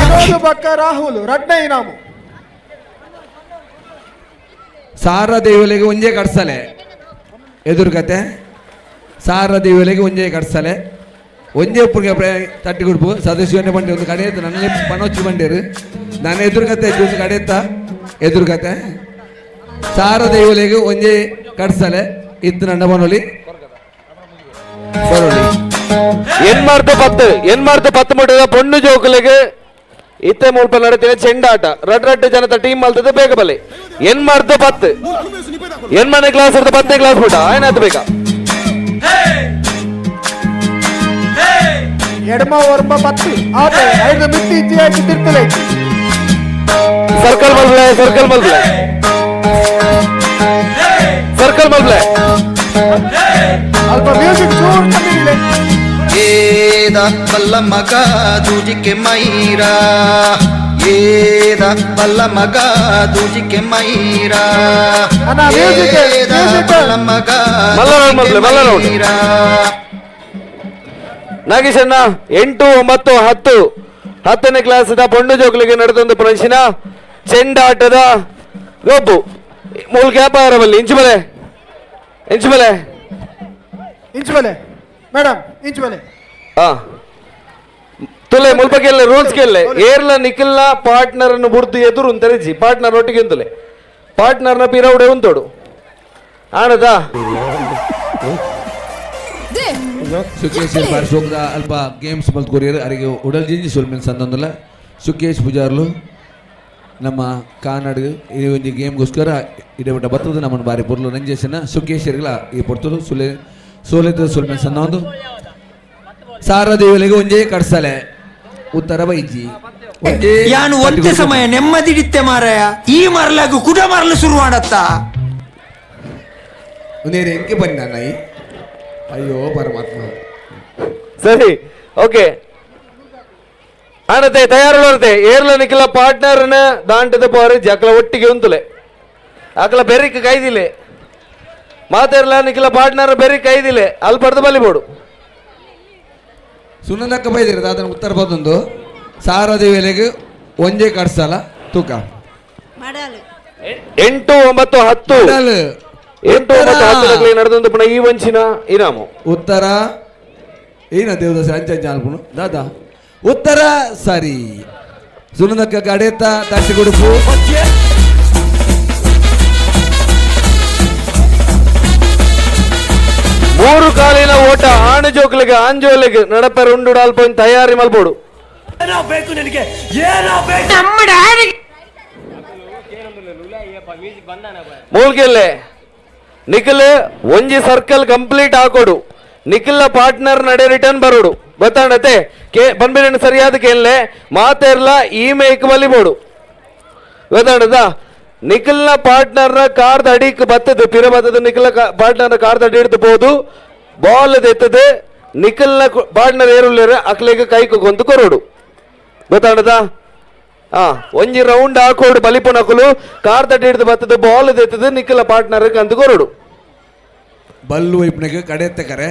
ವಿನೋದ್ ಬಕ್ಕ ರಾಹುಲ್ ರಡ್ಡೆ ಇನಾಮು. ಸಾರ ದೇವಲಿಗೆ ಒಂಜೇ ಕಡ್ಸಲೆ ಎದುರು ಕತೆ. ಸಾರ ದೇವಲಿಗೆ ಒಂಜೇ ಕಡ್ಸಲೆ ಒಂಜೇ ಉಪ್ಪುಗೆ ತಟ್ಟಿ ಕೊಡ್ಪು ಸದಸ್ಯನೇ ಬಂಡಿ ಒಂದು ಕಡೆ ಇತ್ತು. ನನ್ನ ಪಣೋಚಿ ಬಂಡೇರು ನಾನು ಎದುರು ಕತೆ ಒಂದು ಕಡೆ ಇತ್ತ ಎದುರು ಕತೆ. ಸಾರ ದೇವಲಿಗೆ ಒಂಜೇ ಕಡ್ಸಲೆ ಇತ್ತು ನನ್ನ ಬನೊಲಿ ಬರೋಲಿ. ಎನ್ಮಾರ್ತ 10 ಎನ್ಮಾರ್ತ 10 ಮುಟ್ಟದ ಪೊಣ್ಣು ಜೋಕುಲೆಗೆ ಇತ್ತೆ ಮುಲ್ಪ ನಡತಿನ ಚೆಂಡಾಟ. ರಡ್ ರಡ್ಡು ಜನತ ಟೀಮ್ ಮಲ್ತದೆ ಬೇಗ ಬಲೆ. ಎನ್ಮಾರ್ತ 10 ಎನ್ಮನೆ ಕ್ಲಾಸ್ ಇರ್ತದೆ 10ನೇ ಕ್ಲಾಸ್ ಮುಟ್ಟ ಆಯ್ನಾತ್ ಬೇಗ. ಎಡಮ ಒರ್ಮ 10 ಆತೆ ಐದು ಮಿತ್ತಿ ಇಚ್ಚಿ ಆಯ್ತು ತಿರ್ತಲೆ. ಸರ್ಕಲ್ ಮಲ್ಪ್ಲೆ ಸರ್ಕಲ್ ಮಲ್ಪ್ಲೆ ಸರ್ಕಲ್ ಮಲ್ಪ್ಲೆ. ಅಲ್ಪ ಮ್ಯೂಸಿಕ್ ಚೂರು ಕಮ್ಮಿ ಇಲ್ಲ. ಏದ ಬಲ್ಲ ಮಗ ದೂಜಿಕೆ ಮೈರಾ ಏದ ಬಲ್ಲ ಮಗ ದೂಜಿಕೆ ಮೈರಾ. ಅಣ್ಣ, music, ಏದ music. ಬಲ್ಲ ಮಗ ಮಲ್ಲ ರೌಂಡ್ ಮಲ್ಪ್ಲೆ, ಮಲ್ಲ ರೌಂಡ್. ಮೈರಾ. ನಾಗೇಶಣ್ಣ 8, 9, 10 10ನೇ ಕ್ಲಾಸ್ ಪೊಣ್ಣು ಜೋಕುಲಿಗೆ ನಡೆದೊಂದು ಪ್ರಶ್ನ ಚೆಂಡಾಟದ ಗೊಬ್ಬು ಮೂಲ ಕ್ಯಾಪಾರ ಬಲ್ಲಿ ಇಂಚು ಬಲೆ ಇಂಚು ಬಲೆ ಇಂಚು ಬಲೆ ಮೇಡಮ್ ಇಂಚು ಬಲೆ. ಹಾ ತುಲೆ ಮುಲ್ಪ ಕೇಳಲೆ ರೂಲ್ಸ್ ಕೇಳಲೆ. ಏರ್ಲ ನಿಖಿಲ್ನ ಪಾರ್ಟ್ನರ್ ಅನ್ನು ಬುರ್ದು ಎದುರು ಉಂತರಿಜಿ ಪಾರ್ಟ್ನರ್ ಒಟ್ಟಿಗೆ ಉಂತುಲೆ ಪಾರ್ಟ್ನರ್ನ ಪಿರೌಡೆ ಉಂತೋಡು ಆನದಾ. ಸುಕೇಶ್ ಬಾರಿ ಸೋಕ್ದ ಅಲ್ಪ ಗೇಮ್ಸ್ ಮಲ್ತ್ ಕೊರಿಯರ್ ಅರಿಗೆ ಉಡಲ್ ಜಿಂಜಿ ಸೊಲ್ಮೆನ್ ಸಂದೊಂದುಲ. ಸುಕೇಶ್ ಪೂಜಾರ್ಲು ನಮ್ಮ ಕಾನಾಡ್ ಈ ಒಂಜಿ ಗೇಮ್ಗೋಸ್ಕರ ಇಡಬಿಟ್ಟ ಬರ್ತದೆ ನಮ್ಮನ್ನು ಬಾರಿ ಪೊರ್ಲು ನಂಜೇಶನ ಸುಕೇಶರ್ಗಳ ಈ ಪೊರ್ತುಲು ಸುಲೆ ಸೋಲೆದ ಸೊಲ್ಮೆನ್ ಸಂದೊಂದು. ಸಾರ ದೇವಲಿಗೆ ಒಂಜೇ ಕಡ್ಸಲೆ ಉತ್ತರ ಬೈಜಿ ಒಂಜೇ. ಯಾನು ಒಂತೆ ಸಮಯ ನೆಮ್ಮದಿಡಿತ್ತೆ ಮಾರಾಯ ಈ ಮರಲಾಗು ಕುಡ ಮರಲು ಶುರು ಮಾಡತ್ತ. ಒಂದೇನು ಎಂಕೆ ಬನ್ನಿ ನಾಯಿ ಅಯ್ಯೋ ಪರಮಾತ್ಮ. ಸರಿ ಓಕೆ ಆನತೆ ತಯಾರು ಏರ್ಲ ನಿಖಿಲ ಪಾರ್ಟ್ನರ್ನ ದಾಂಟದ ಪೋರೆ ಜಕ್ಲ ಒಟ್ಟಿಗೆ ಉಂತುಲೆ ಅಕಲ ಬೆರಿಕ್ ಕೈದಿಲೆ ಮಾತೆರ್ಲ ನಿಖಿಲ ಪಾರ್ಟ್ನರ್ ಬೆರಿಕ್ ಕೈದಿಲೆ ಅಲ್ಲಿ ಪಡೆದು ಬಲಿಬೋಡು. ಸುನಂದಕ್ಕ ಬೈದಿರ ದಾದನ ಉತ್ತರ ಬದೊಂದು ಸಾರ ದೇವಲಿಗೆ ಒಂಜೇ ಕಡ್ಸಲ ತೂಕ. ಮಾಡಲು 8, 9, 10 ಮಾಡಲು. 8, 9, 10 ನಡೆದೊಂದು ಪುನಃ ಈ ವಂಚಿನ ಇನಾಮು. ಉತ್ತರ ಏನ ದೇವದಾಸ ಅಂಚ ಅಂಚ ಅನ್ಪುನು ದಾದಾ ಉತ್ತರ ಸರಿ. ಸುನಂದಕ್ಕ ಗಡೇತ ತಟ್ಟಿ ಕೊಡುಪು. 3 ಕಾಲಿನ ಓಟ ಆಣು ಜೋಕ್ಲಿಗೆ ಆಂಜೋಲಿಗೆ ನಡಪೆರ ಉಂಡು ಡಾಲ್ಪೋಯಿನ್ ತಯಾರಿ ಮಲ್ಬೋಡು. ಬೇಕು ನಿನಗೆ ಏನೋ ಬೇಕು. ಮೂಲ್ಗೆಲ್ಲೆ ನಿಖಿಲ್ ಒಂಜಿ ಸರ್ಕಲ್ ಕಂಪ್ಲೀಟ್ ಹಾಕೋಡು. ನಿಖಿಲ್ನ ಪಾರ್ಟ್ನರ್ ನಡೆ ರಿಟರ್ನ್ ಬರೋಡು ಗೊತ್ತಾಂಡತೆ ಕೆ ಬಂದ್ಬಿಡಣ್ಣ ಸರಿಯಾದ ಕೇಳಲೆ ಮಾತೇರ್ಲ ಈ ಮೇಕ್ ಬಲಿಬೋಡು ಗೊತ್ತಾಂಡದ ನಿಖಿಲ್ನ ಪಾರ್ಟ್ನರ್ನ ಕಾರ್ದ ಅಡಿಕ್ ಬತ್ತದು ಪಿರ ಬತ್ತದು ನಿಖಿಲ್ನ ಪಾರ್ಟ್ನರ್ನ ಕಾರ್ದ ಅಡಿ ಹಿಡ್ದು ಬೋದು ಬಾಲ್ ಎತ್ತದೆ ನಿಖಿಲ್ನ ಪಾರ್ಟ್ನರ್ ಏರುಳ್ಳೇರು ಅಕ್ಲೆಗ್ ಕೈಕು ಗೊಂದು ಕೊರೋಡು ಗೊತ್ತಾಂಡದ ಒಂಜಿ ರೌಂಡ್ ಹಾಕೋಡು ಬಲಿಪುನಕುಲು ಕಾರ್ ತಟ್ಟಿ ಹಿಡಿದು ಬತ್ತದು ಬಾಲ್ ಎತ್ತದು ನಿಖಿಲ್ನ ಪಾರ್ಟ್ನರ್ ಕಂದು ಕೊರೋಡು ಬಲ್ಲು ವೈಪ್ನಗೆ ಕಡೆತ್ತ ಕರೆ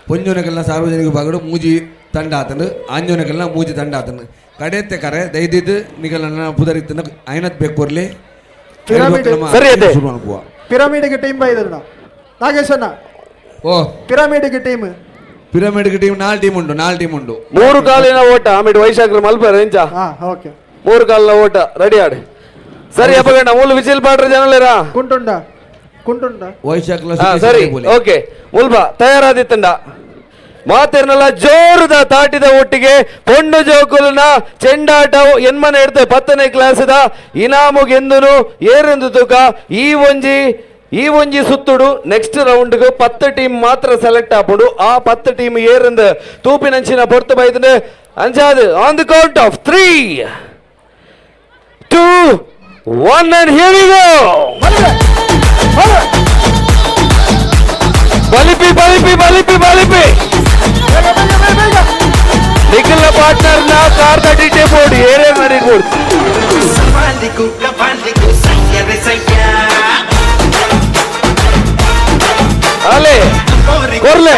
ಪೊಂಜೋನಕಲ್ನ ಸಾರ್ವಜನಿಕ ಭಾಗಡು ಮೂಜಿ ತಂಡ ಆತನು ಆಂಜೋನಕಲ್ನ ಮೂಜಿ ತಂಡ ಆತನು ಕಡೆತ್ತ ಕರೆ ದಯದಿದ್ದು ನಿಗಲನ್ನ ಪುದರಿತ್ತನ ಐನತ್ ಬೇಕು ಬರ್ಲಿ ಸರಿ ಅದೇ. ಪಿರಮಿಡ್ಗೆ ಟೀಮ್ ಬೈದಣ್ಣ ನಾಗೇಶಣ್ಣ ಓ ಪಿರಮಿಡ್ಗೆ ಟೀಮ್ ಪಿರಮಿಡ್ಗೆ ಟೀಮ್ ನಾಲ್ ಟೀಮ್ ಉಂಟು ನಾಲ್ ಟೀಮ್ ಉಂಟು ಮೂರು ಕಾಲಿನ ಓಟ ಆಮೇಲೆ ವೈಶಾಖರು ಮಲ್ಪರ ಎಂಚ ಓಕೆ ಮೂರು ಕಾಲಿನ ಓಟ ರೆಡಿ ಆಡಿ ಸರಿ ಅಪ್ಪಗಣ್ಣ ಮೂಲು ವಿಸಿಲ್ ಪಾಡ್ರ ಜನಲೇರಾ ಕುಂಟುಂಡ ಕುಂಟುಂಡ ವೈಶಾಖ ಸರಿ ಓಕೆ ಮುಲ್ಬ ತಯಾರಾದಿತ್ತಂಡ ಮಾತಿರ್ನಲ್ಲ ಜೋರುದ ತಾಟಿದ ಒಟ್ಟಿಗೆ ಪೊಣ್ಣು ಜೋಕುಲನ ಚೆಂಡಾಟ ಎನ್ಮನೆ ಇಡ್ತೆ 10ನೇ ಕ್ಲಾಸ್ದ ಇನಾಮು ಗೆಂದುನು ಏರೆಂದು ತೂಕ ಈ ಒಂಜಿ ಸುತ್ತುಡು ನೆಕ್ಸ್ಟ್ ರೌಂಡ್ಗೆ 10 ಟೀಮ್ ಮಾತ್ರ ಸೆಲೆಕ್ಟ್ ಆಪುಡು ಆ 10 ಟೀಮ್ ಏರೆಂದು ತೂಪಿನಂಚಿನ ಪೊರ್ತು ಬೈದಂಡು ಅಂಚಾದು on the count of 3 2 1 and here we go. ಬಲಿಪಿ ಬಲಿಪಿ ಬಲಿಪಿ ಬಲಿಪಿ ನಿಖಿಲ್ನ ಪಾರ್ಟ್ನರ್ ನ ಕಾರ್ ತಟ್ಟಿಟ್ಟೆ ಬೋರ್ಡ್ ಏರೇ ನಡಿಬೋರ್ಡ್ ಅಲೆ ಕೊರ್ಲೆ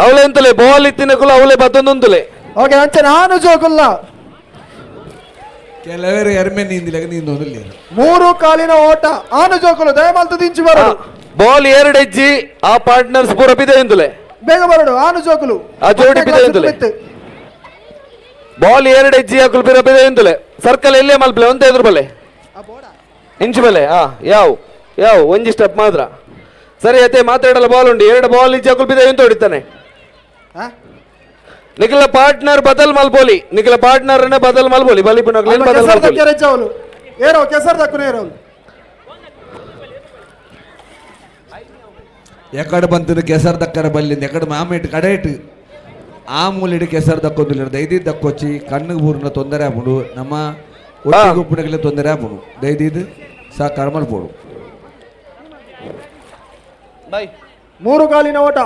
ಅವಳೆ ಅಂತಲೇ ಬಾಲ್ ಇತ್ತಿನಕುಲ ಅವಳೆ ಬತ್ತೊಂದುಂತಲೇ ಓಕೆ ಅಂಚೆ ನಾನು ಜೋಕುಲ್ಲ ಕೆಲವರು ಎರ್ಮೆ ನೀಂದಿಲ್ಲ ನೀಂದೊಂದಿಲ್ಲ ಮೂರು ಕಾಲಿನ ಓಟ ಆನು ಜೋಕುಲು ದಯಮಾಲ್ತು ದಿಂಚು ಬರೋಡು ಬಾಲ್ ಎರಡು ಹೆಜ್ಜಿ ಆ ಪಾರ್ಟ್ನರ್ಸ್ ಪೂರ ಬಿದೆ ಎಂದುಲೆ ಬೇಗ ಬರೋಡು ಆನು ಜೋಕುಲು ಆ ಜೋಡಿ ಬಿದೆ ಎಂದುಲೆ ಬಾಲ್ ಎರಡು ಹೆಜ್ಜಿ ಹಾಕುಲು ಪಿರ ಬಿದೆ ಎಂದುಲೆ ಸರ್ಕಲ್ ಎಲ್ಲೇ ಮಲ್ಪಲೆ ಒಂದೇ ಎದುರು ಬಲೆ ಇಂಚು ಬಲೆ ಆ ಯಾವ ಯಾವ ಒಂಜಿ ಸ್ಟೆಪ್ ಮಾತ್ರ ಸರಿ ಅತ್ತೆ ಮಾತಾಡಲ್ಲ ಬಾಲ್ ಉಂಟು ಎರಡು ಬಾಲ್ ಇಜ್ಜಿ ಹಾಕುಲು ಬಿದೆ ಎಂತ ಹೊಡಿತಾನೆ ನಿಖಿಲ ಪಾರ್ಟ್ನರ್ ಬದಲ್ ಮಲ್ಪೋಲಿ ನಿಖಿಲ ಪಾರ್ಟ್ನರ್ ಬದಲ್ ಮಲ್ಪೋಲಿ ಬಲಿಪುನಕ್ಲೇನ್ ಬದಲ್ ಮಲ್ಪೋಲಿ ಏರೋ ಕೆಸರ್ ದಕ್ಕುನ ಏರೋ ಎಕಡೆ ಬಂತು ಕೆಸರ್ ದಕ್ಕರ ಬಲ್ಲಿಂದ ಎಕಡೆ ಮಾಮೇಟ್ ಕಡೆಟ್ ಆ ಮೂಲೆಡು ಕೆಸರ್ ದಕ್ಕೊಂದಿಲ್ಲ ದೈದಿ ದಕ್ಕೊಚ್ಚಿ ಕಣ್ಣಿಗೆ ಬೂರಿನ ತೊಂದರೆ ಆಪುಂಡು ನಮ್ಮ ಒಟ್ಟಿಗೆ ಉಪ್ಪುನಗಲೆ ತೊಂದರೆ ಆಪುಂಡು ದೈದಿದ್ದು ಸಹಕಾರ ಮಲ್ಪೋಡು ಮೂರು ಕಾಲಿನ ಓಟ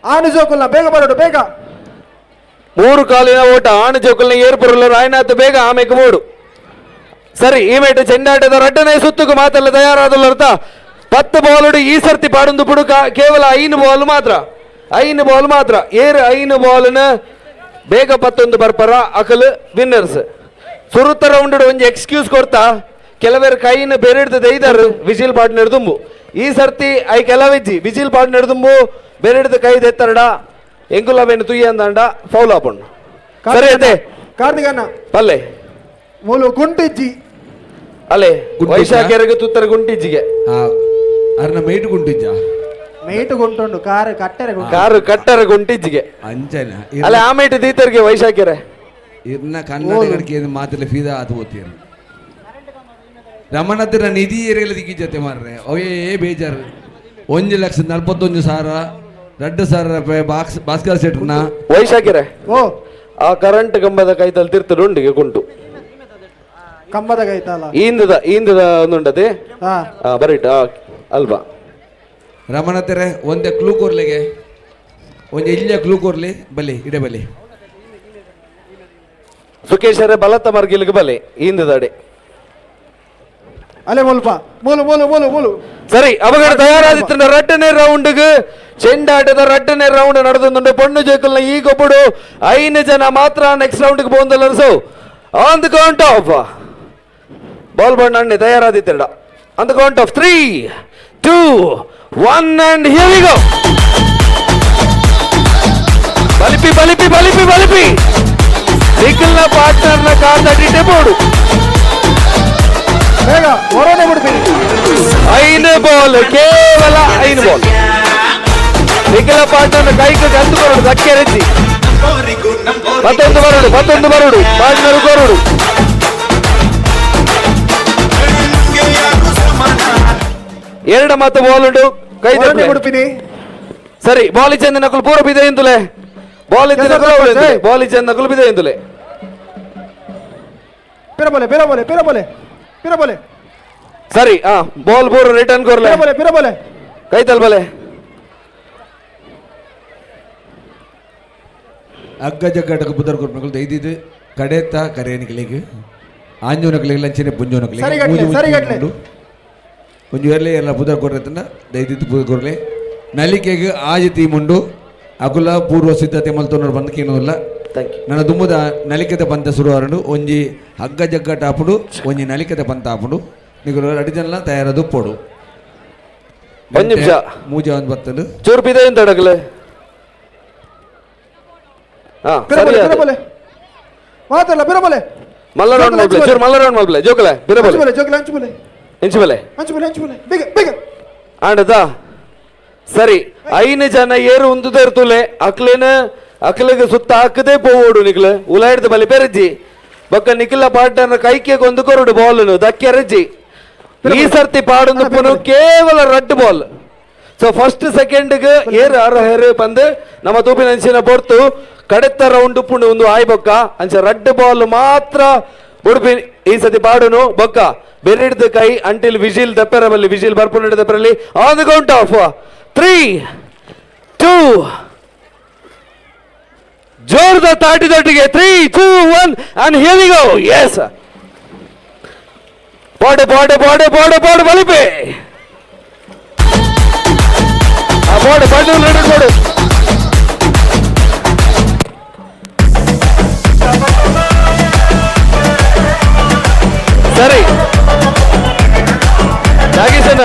ಆನು ಜೋಕುಲ್ನ ಬೇಗ ಬರೋಡು ಬೇಗ ಮೂರು ಕಾಲಿನ ಓಟ ಆನು ಜೋಕುಲ್ನ ಏರ್ಪುರಲ್ಲ ರಾಯನಾಥ್ ಬೇಗ ಆಮೆಗೆ ಮೂಡು ಸರಿ ಈ ಮೇಟ ಚೆಂಡಾಟದ ರಡ್ಡನೇ ಸುತ್ತುಕು ಮಾತೆಲ್ಲ ತಯಾರಾದಲ್ಲ ಅರ್ಥ 10 ಬಾಲ್ ಈ ಸರ್ತಿ ಪಾಡೊಂದು ಪುಡುಕ ಕೇವಲ 5 ಬಾಲ್ ಮಾತ್ರ 5 ಬಾಲ್ ಮಾತ್ರ ಏರು 5 ಬಾಲ್ನ ಬೇಗ 11 ಬರ್ಪರ ಅಕಲ್ ವಿನ್ನರ್ಸ್ ಸುರುತ್ತ ರೌಂಡ್ ಒಂಜಿ ಎಕ್ಸ್ಕ್ಯೂಸ್ ಕೊಡ್ತಾ ಕೆಲವರು ಕೈನ ಬೇರೆ ಹಿಡ್ದು ಐದಾರು ವಿಜಿಲ್ ಪಾರ್ಟ್ನರ್ ದುಂಬು ಈ ಸರ್ತಿ I ಕೆಲವಿಜ್ಜಿ ವಿಜಿಲ್ partner ದುಂಬು ಬೇರೆ ಹಿಡ್ದು ಕೈ ದೆತ್ತರಡ ಎಂಕುಲವೇನು ತುಯ್ಯ ಅಂದಾಂಡ ಫೌಲ್ ಆಪುಂಡು ಸರಿ ಅದೇ ಕಾರ್ತಿಕ್ ಅಣ್ಣ ಪಲ್ಲೆ ಮೂಲು ಗುಂಟಿಜ್ಜಿ ಅಲ್ಲೇ ವೈಶಾಖರಿಗೆ ತುತ್ತರ ಗುಂಟಿಜ್ಜಿಗೆ ಅರ್ನ ಮೇಟು ಗುಂಟಿಜ್ಜ ಮೇಟು ಗುಂಟುಂಡು ಕಾರು ಕಟ್ಟರೆ ಕಾರು ಕಟ್ಟರೆ ಗುಂಟಿಜ್ಜಿಗೆ ಅಂಚನ ಅಲ್ಲ ಆ ಮೇಟು ದೀತರಿಗೆ ವೈಶಾಖಿಯರೇ ಇರ್ನ ಕನ್ನಡ ಮಾತಿಲ್ಲ ಫೀದಾ ಆತು ಓದ್ತೀರ ರಮಣತ್ತಿರ ನಿಧಿ ಏರಿಯಲ್ಲ ದಿಕ್ಕಿ ಜೊತೆ ಮಾರ್ರೆ ಅವೇ ಬೇಜಾರು 1,41,000 2,000 ರೂಪಾಯಿ ಬಾಕ್ಸ್ ಭಾಸ್ಕರ್ ಶೆಟ್ರನ್ನ ವೈಶಾಖಿರೇ ಓ ಆ ಕರೆಂಟ್ ಕಂಬದ ಕೈತಲ್ಲಿ ತಿರ್ತಲು ಉಂಡಿಗೆ ಕುಂಟು ಕಂಬದ ಕೈತಲ್ಲ ಈಂದದ ಈಂದದ ಒಂದುಂಡದೆ ಬರೀಟ ಅಲ್ವಾ ರಮಣತೆರೆ ಒಂದೇ ಕ್ಲೂ ಕೊರ್ಲಿಗೆ ಒಂಜಿ ಇಲ್ಲಿಯ ಕ್ಲೂ ಕೊರ್ಲಿ ಬಲಿ ಇಡೆ ಬಲಿ ಸುಕೇಶರೇ ಬಲತ್ತ ಮರ್ಗಿಲ್ಗೆ ಬಲಿ ಈಂದದಡೆ ಅಲೆ ಮುಲ್ಪ ಮೂಲು ಮೂಲು ಮೂಲು ಮೂಲು ಸರಿ ಅವಗಡ ತಯಾರಾದಿತ್ತಿನ ರಡ್ಡನೇ ರೌಂಡ್ಗೆ ಚೆಂಡಾಟದ ರಡ್ಡನೇ ರೌಂಡ್ ನಡೆದುಂಡು ಪೊಣ್ಣು ಜೋಕಲ್ನ ಈ ಗೊಬ್ಬಡು 5 ಜನ ಮಾತ್ರ ನೆಕ್ಸ್ಟ್ ರೌಂಡ್ಗೆ ಪೋಂದಲ್ಲ so on the count of ball ಬಣ್ಣ ಅಣ್ಣೆ ತಯಾರಾದಿತ್ತಿರಡ on the count of 3 2 1 and here we go. ಬಲಿಪಿ ಬಲಿಪಿ ಬಲಿಪಿ ಬಲಿಪಿ ನಿಖಿಲ್ನ ಪಾರ್ಟ್ನರ್ನ ಕಾರ್ ತಟ್ಟಿಟ್ಟೆ ಬೋಡು ಬೇಗ ಹೊರನೆ ಬಿಡ್ತೀನಿ 5 ಬಾಲ್ ಕೇವಲ 5 ಬಾಲ್ ನಿಖಿಲ ಪಾರ್ಟ್ನರ್ನ ಕೈಗೆ ಕಂದು ಬರೋಡು ಧಕ್ಕೆ ರೆಜ್ಜಿ ಮತ್ತೊಂದು ಬರೋಡು ಮತ್ತೊಂದು ಬರೋಡು ಪಾರ್ಟ್ನರ್ ಕೊರಡು ಎರಡ ಮಾತ ಬಾಲ್ ಉಂಟು ಕೈ ಉಡುಪಿನಿ. ಸರಿ ಬಾಲ್ ಇಚ್ಚಂದ ನಕಲು ಪೂರ ಬಿದೆ ಇಂದುಲೆ ಬಾಲ್ ಇದ್ದ ನಕಲು ಬಾಲ್ ಇಚ್ಚಂದ ನಕಲು ಬಿದೆ ಇಂದುಲೆ ಪಿರಬಲೆ ಪಿರಬಲೆ ಪಿರಬಲೆ ಪಿರಬಲೆ. ಸರಿ ಆ ಬಾಲ್ ಪೂರ ರಿಟರ್ನ್ ಕೊರ್ಲೆ ಪಿರಬಲೆ ಪಿರಬಲೆ ಕೈ ತಲ್ಬಲೆ. ಅಗ್ಗ ಜಗ್ಗಾಟಕ್ಕೆ ಪುದರ್ ಕೊರ್ಪುನಕುಲು ದೈದಿದ್ದು ಕಡೆತ ಕರೆಯನಿಕಲಿಗೆ ಆಂಜೋನಕಲಿಗೆ ಲಂಚನೆ ಪುಂಜೋನಕಲಿಗೆ ಒಂಜಿ ಎರ್ಲೆ ಎಲ್ಲ ಪುದರ್ ಕೊರ್ರೆತ್ತಂಡ ದೈದಿದ್ದು ಪುದರ್ ಕೊರ್ಲೆ. ನಲಿಕೆಗೆ ಆಜಿ ತೀಮುಂಡು ಅಕುಲ ಪೂರ್ವ ಸಿದ್ಧತೆ ಮಲ್ತೊನ್ನೋರು ಬಂದು ಕೇಳೋದಿಲ್ಲ. ನನ್ನ ದುಮ್ಮದ ನಲಿಕೆದ ಪಂತ ಶುರುವಾರಂಡು ಒಂಜಿ ಹಗ್ಗ ಜಗ್ಗಾಟ ಆಪುಡು ಒಂಜಿ ನಲಿಕೆದ ಪಂತ ಆಪುಡು ನಿಗುಲು ಅಡಿ ಜನಲ ತಯಾರದು ಪೋಡು. ಒಂದು ನಿಮಿಷ ಮೂಜೆ ಒಂದು ಬತ್ತಲು ಚೂರು ಪಿದೆ ಎಂತ ಅಡಗಲೆ ಮಾತಲ್ಲ ಬಿರಬಲೆ ಮಲ್ಲ ರೌಂಡ್ ಮಲ್ಬಲೆ ಚೂರು ಮಲ್ಲ ರೌಂಡ್ ಮಲ್ಬಲೆ ಜೋಕಲೆ ಬಿರಬಲೆ ಜೋಕಲೆ ಅಂಚುಬಲೆ ಇಂಚುಬಲೆ ಅಂಚುಬಲೆ ಅಂಚುಬಲೆ ಬೇಗ ಬೇಗ ಆಂಡದ. ಸರಿ ಐನು ಜನ ಏರು ಉಂದುದೇರ್ತುಲೆ ಅಕ್ಲೇನ ಅಕ್ಲೆಗೆ ಸುತ್ತ ಹಾಕದೆ ಪೋವೋಡು ನಿಕ್ಲೆ ಉಲಾಯ್ದ ಬಲಿ ಪೆರಜ್ಜಿ ಬೊಕ್ಕ ನಿಖಿಲ ಪಾರ್ಟ್ನರ್ ಕೈಕೆ ಕೊಂದು ಕೊರಡು ಬಾಲ್ ದಕ್ಕೆ ರಜ್ಜಿ. ಈ ಸರ್ತಿ ಪಾಡೊಂದು ಪುನು ಕೇವಲ ರಡ್ಡು ball. So first ಸೆಕೆಂಡ್ಗೆ ಏರು ಅರ್ಹರು ಬಂದು ನಮ್ಮ ತೂಪಿನ ಅಂಚಿನ ಪೊರ್ತು ಕಡೆತ್ತ ರೌಂಡ್ ಪುಂಡು ಒಂದು ಆಯ್ ಬೊಕ್ಕ ಅಂಚ ರಡ್ಡು ಬಾಲ್ ಮಾತ್ರ ಉಡುಪಿ ಈ ಸತಿ ಪಾಡುನು ಬೊಕ್ಕ ಬೆರಿಡ್ದ ಕೈ ಅಂಟಿಲ್ ವಿಜಿಲ್ ದಪ್ಪೆರ ಬಲ್ಲಿ ವಿಜಿಲ್ ಬರ್ಪುನ ದಪ್ಪರಲ್ಲಿ on the count of 3 2 ಜೋರದ ತಾಟಿದೊಟ್ಟಿಗೆ 3 2 1 and here we go. Yes ಪಾಡು ಪಾಡು ಪಾಡು ಪಾಡು ಪಾಡು ಬಲಿಪೆ ಪಾಡು ಪಾಡು ಪಾಡು. ಸರಿ ನಾಗೇಶನ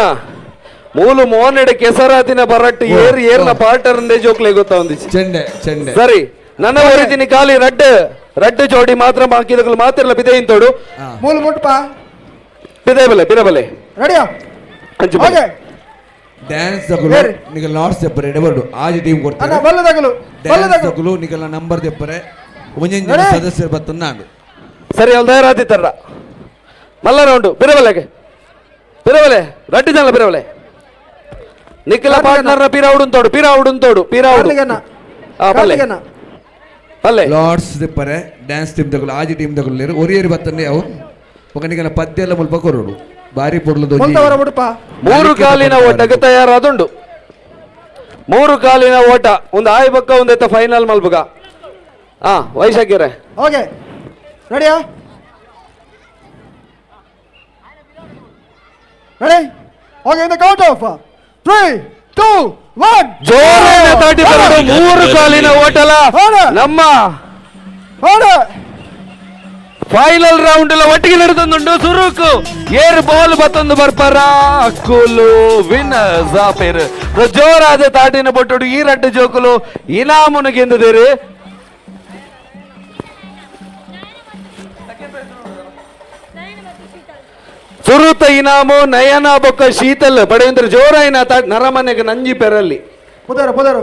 ಮೂಲು ಮೋನೆಡೆ ಕೆಸರಾತಿನ ಬರಟ್ಟು ಏರ್ ಏರ್ನ ಪಾರ್ಟರ್ ಜೋಕ್ಲೆ ಗೊತ್ತಾ ಒಂದು ಚೆಂಡೆ ಚೆಂಡೆ. ಸರಿ ನನ್ನ ಹೊರಿತೀನಿ ಖಾಲಿ ರಡ್ಡು ರಡ್ಡು ಜೋಡಿ ಮಾತ್ರ ಬಾಕಿದಗಳು ಮಾತ್ರ ಬಿದೆ ಇಂತೋಡು ಮೂಲು ಮುಟ್ಪ ಬಿದೆ ಬಲೆ ಬಿರಬಲೆ ರೆಡಿಯಾ ಓಕೆ ಡ್ಯಾನ್ಸ್ ತಗುಲು ನಿಗಲ್ ನಾಟ್ಸ್ ದೆಪ್ಪರೆ ಎಡಬರ್ಡು ಆಜಿ ಟೀಮ್ ಕೊಡ್ತಾರೆ ಬಲ್ಲ ತಗುಲು ಡ್ಯಾನ್ಸ್ ತಗುಲು ನಿಗಲ ನಂಬರ್ ದೆಪ್ಪರೆ ಒಂಜೊಂಜಿ ಜನ ಸದಸ್ಯರು ಬತ್ತನ್ನಾಡು. ಸರಿ ಅಲ್ಲಿ ತಯಾರಾತಿತ್ತಾರ ಮಲ್ಲ ರೌಂಡು ಬಿರಬಲೆಗೆ ಬಿರಬಲೆ ರಡ್ಡು ಜನ ಬಿರಬಲೆ ನಿಖಿಲ ಪಾರ್ಟ್ನರ್ ಪೀರಾವುಡು ಪೀರಾವುಡು ತೋಡು ಪೀರಾವುಡು ಬಲ್ಲೆ ಬಲ್ಲೆ ಲಾರ್ಡ್ಸ್ ದೆಪ್ಪರೆ ಡ್ಯಾನ್ಸ್ ಟೀಮ್ ತಗುಲು ಆಜಿ ಟೀಮ್ ತಗುಲು ಒರಿಯರಿ ಬತ್ತಂದೆ ಅವು ఒక ನಿಗಲ ಪದ್ಯ ಎಲ್ಲ ಮುಲ್ಪ ಕೊರಡು ಬಾರಿ ಪೊಡ್ಲು ಮೂರು ಕಾಲಿನ ಓಟಕ್ಕೆ ತಯಾರಾದುಂಡು. ಮೂರು ಕಾಲಿನ ಓಟ ಒಂದು ಆಯ್ ಬಕ್ಕ ಒಂದೈತ ಫೈನಲ್ ಮಲ್ಬುಗ. ಹಾ ವೈಶಾಖಿರೆ ಓಕೆ ರೆಡಿಯಾ ready okay in the count of 3 2 1 ಜೋರಾದ ತಾಟಿ ಬರೋದು ಮೂರು ಕಾಲಿನ ಓಟಲ ನಮ್ಮ ಫೈನಲ್ ರೌಂಡ್ ಎಲ್ಲ ಒಟ್ಟಿಗೆ ನಡೆದೊಂದುಂಡು. ಸುರುಕು ಏರ್ ಬಾಲ್ ಬತ್ತೊಂದು ಬರ್ಪರ ಅಕ್ಕುಲು ವಿನ್ನರ್ಸ್ ಆಪೇರು ಜೋರಾದ ತಾಟಿನ ಬೊಟ್ಟುಡು ಈ ರಡ್ಡು ಜೋಕುಲು ಇನಾಮುನು ಗೆಂದಿದ್ದೀರಿ. ಸುರುತ ಇನಾಮು ನಯನ ಬೊಕ್ಕ ಶೀತಲ್ ಪಡೆಯುವಂದ್ರೆ ಜೋರಾಯಿನ ತಾಟ್ ನರಮನೆಗೆ ನಂಜಿ ಪೆರಲ್ಲಿ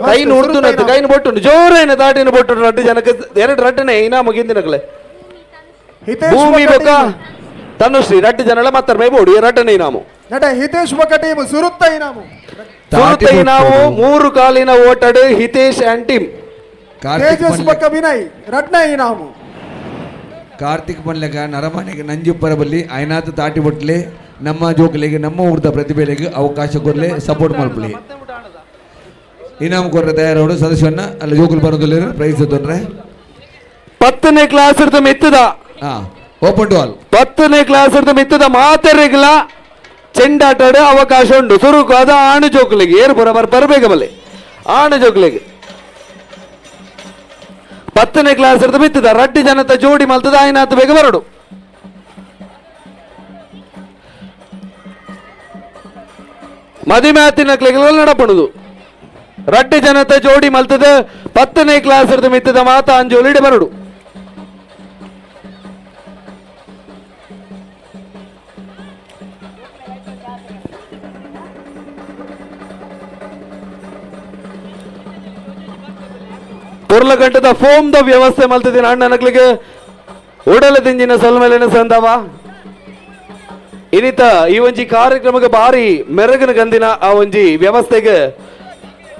ಕೈನ ಉರ್ದು ನತ್ತು ಕೈನ ಬೊಟ್ಟು ಜೋರಾಯಿನ ತಾಟಿನ ಬೊಟ್ಟು ರಡ್ಡು ಜನಕ್ಕೆ ಎರಡು ರಡ್ಡನೆ ಇನಾಮು ಗೆಂದಿನಕಲೆ ಭೂಮಿ ಬೊಕ್ಕ ತನುಶ್ರೀ ರಡ್ಡು ಜನಳ ಮಾತ್ರ ಮೇಬೋಡು ಈ ರಡ್ಡನೆ ಇನಾಮು ಹಿತೇಶ್ ಬೊಕ್ಕ ಟೀಮ್ ಸುರುತ್ತ ಇನಾಮು ಸುರುತ ಇನಾಮು ಮೂರು ಕಾಲಿನ ಓಟಡು ಹಿತೇಶ್ ಅಂಡ್ ಟೀಮ್. ತೇಜಸ್ ಬೊಕ್ಕ ವಿನಯ್ ರಡ್ನ ಇನಾಮು. ಕಾರ್ತಿಕ್ ಪನ್ಲೆಗ ನರಮನೆಗೆ ನಂಜುಪ್ಪರ ಬಲ್ಲಿ ಐನಾಥ ತಾಟಿ ಬೊಟ್ಲೆ ನಮ್ಮ ಜೋಕಲಿಗೆ ನಮ್ಮ ಊರ್ದ ಪ್ರತಿಭೆಲೆಗೆ ಅವಕಾಶ ಕೊರ್ಲೆ ಸಪೋರ್ಟ್ ಮಾಡ್ಲಿ ಇನಾಮ್ ಕೊರ್ರೆ ತಯಾರೋಡು ಸದಸ್ಯನ್ನ ಅಲ್ಲಿ ಜೋಕುಲು ಬರೋದಿಲ್ಲ ಪ್ರೈಸ್ ತೊಂದ್ರೆ. 10ನೇ ಕ್ಲಾಸ್ ಇರ್ತ ಮೆತ್ತದ open to all 10ನೇ ಕ್ಲಾಸ್ ಇರ್ತ ಮೆತ್ತದ ಮಾತೆರೆಗ್ಲ ಚೆಂಡಾಟಾಡ ಅವಕಾಶ ಉಂಟು. ಸುರುಕು ಅದ ಆಣು ಜೋಕುಲಿಗೆ ಏರು ಬರ ಬರಬೇಕ ಬಲ್ಲೆ ಆಣು ಜೋಕುಲಿಗೆ 10ನೇ ಕ್ಲಾಸ್ ಇರ್ತ ಬಿತ್ತದ ರಡ್ಡಿ ಜನತ ಜೋಡಿ ಮಲ್ತದ ಆಯ್ನಾತ್ ಬೇಗ ಬರಡು. ಮದಿಮ್ಯಾತಿನ ನಡಪಡುದು ರಡ್ಡಿ ಜನತ ಜೋಡಿ ಮಲ್ತದ 10ನೇ ಕ್ಲಾಸ್ ಇರ್ತ ಮಿತ್ತದ ಮಾತಾ ಅಂಜೋಲಿಡೆ ಬರಡು. ಪೊರ್ಲಗಂಟದ ಫೋಮ್ the ವ್ಯವಸ್ಥೆ ಮಲ್ತಿದ್ದೀನಿ ಅಣ್ಣನಕ್ಲಿಗೆ ಉಡಲ ದಿಂಜಿನ ಸೊಲ್ಮೆಲಿನ ಸಂದವ. ಇನಿತ ಈ ಒಂಜಿ ಕಾರ್ಯಕ್ರಮಕ್ಕೆ ಬಾರಿ ಮೆರಗಿನ ಗಂದಿನ ಆ ಒಂಜಿ ವ್ಯವಸ್ಥೆಗೆ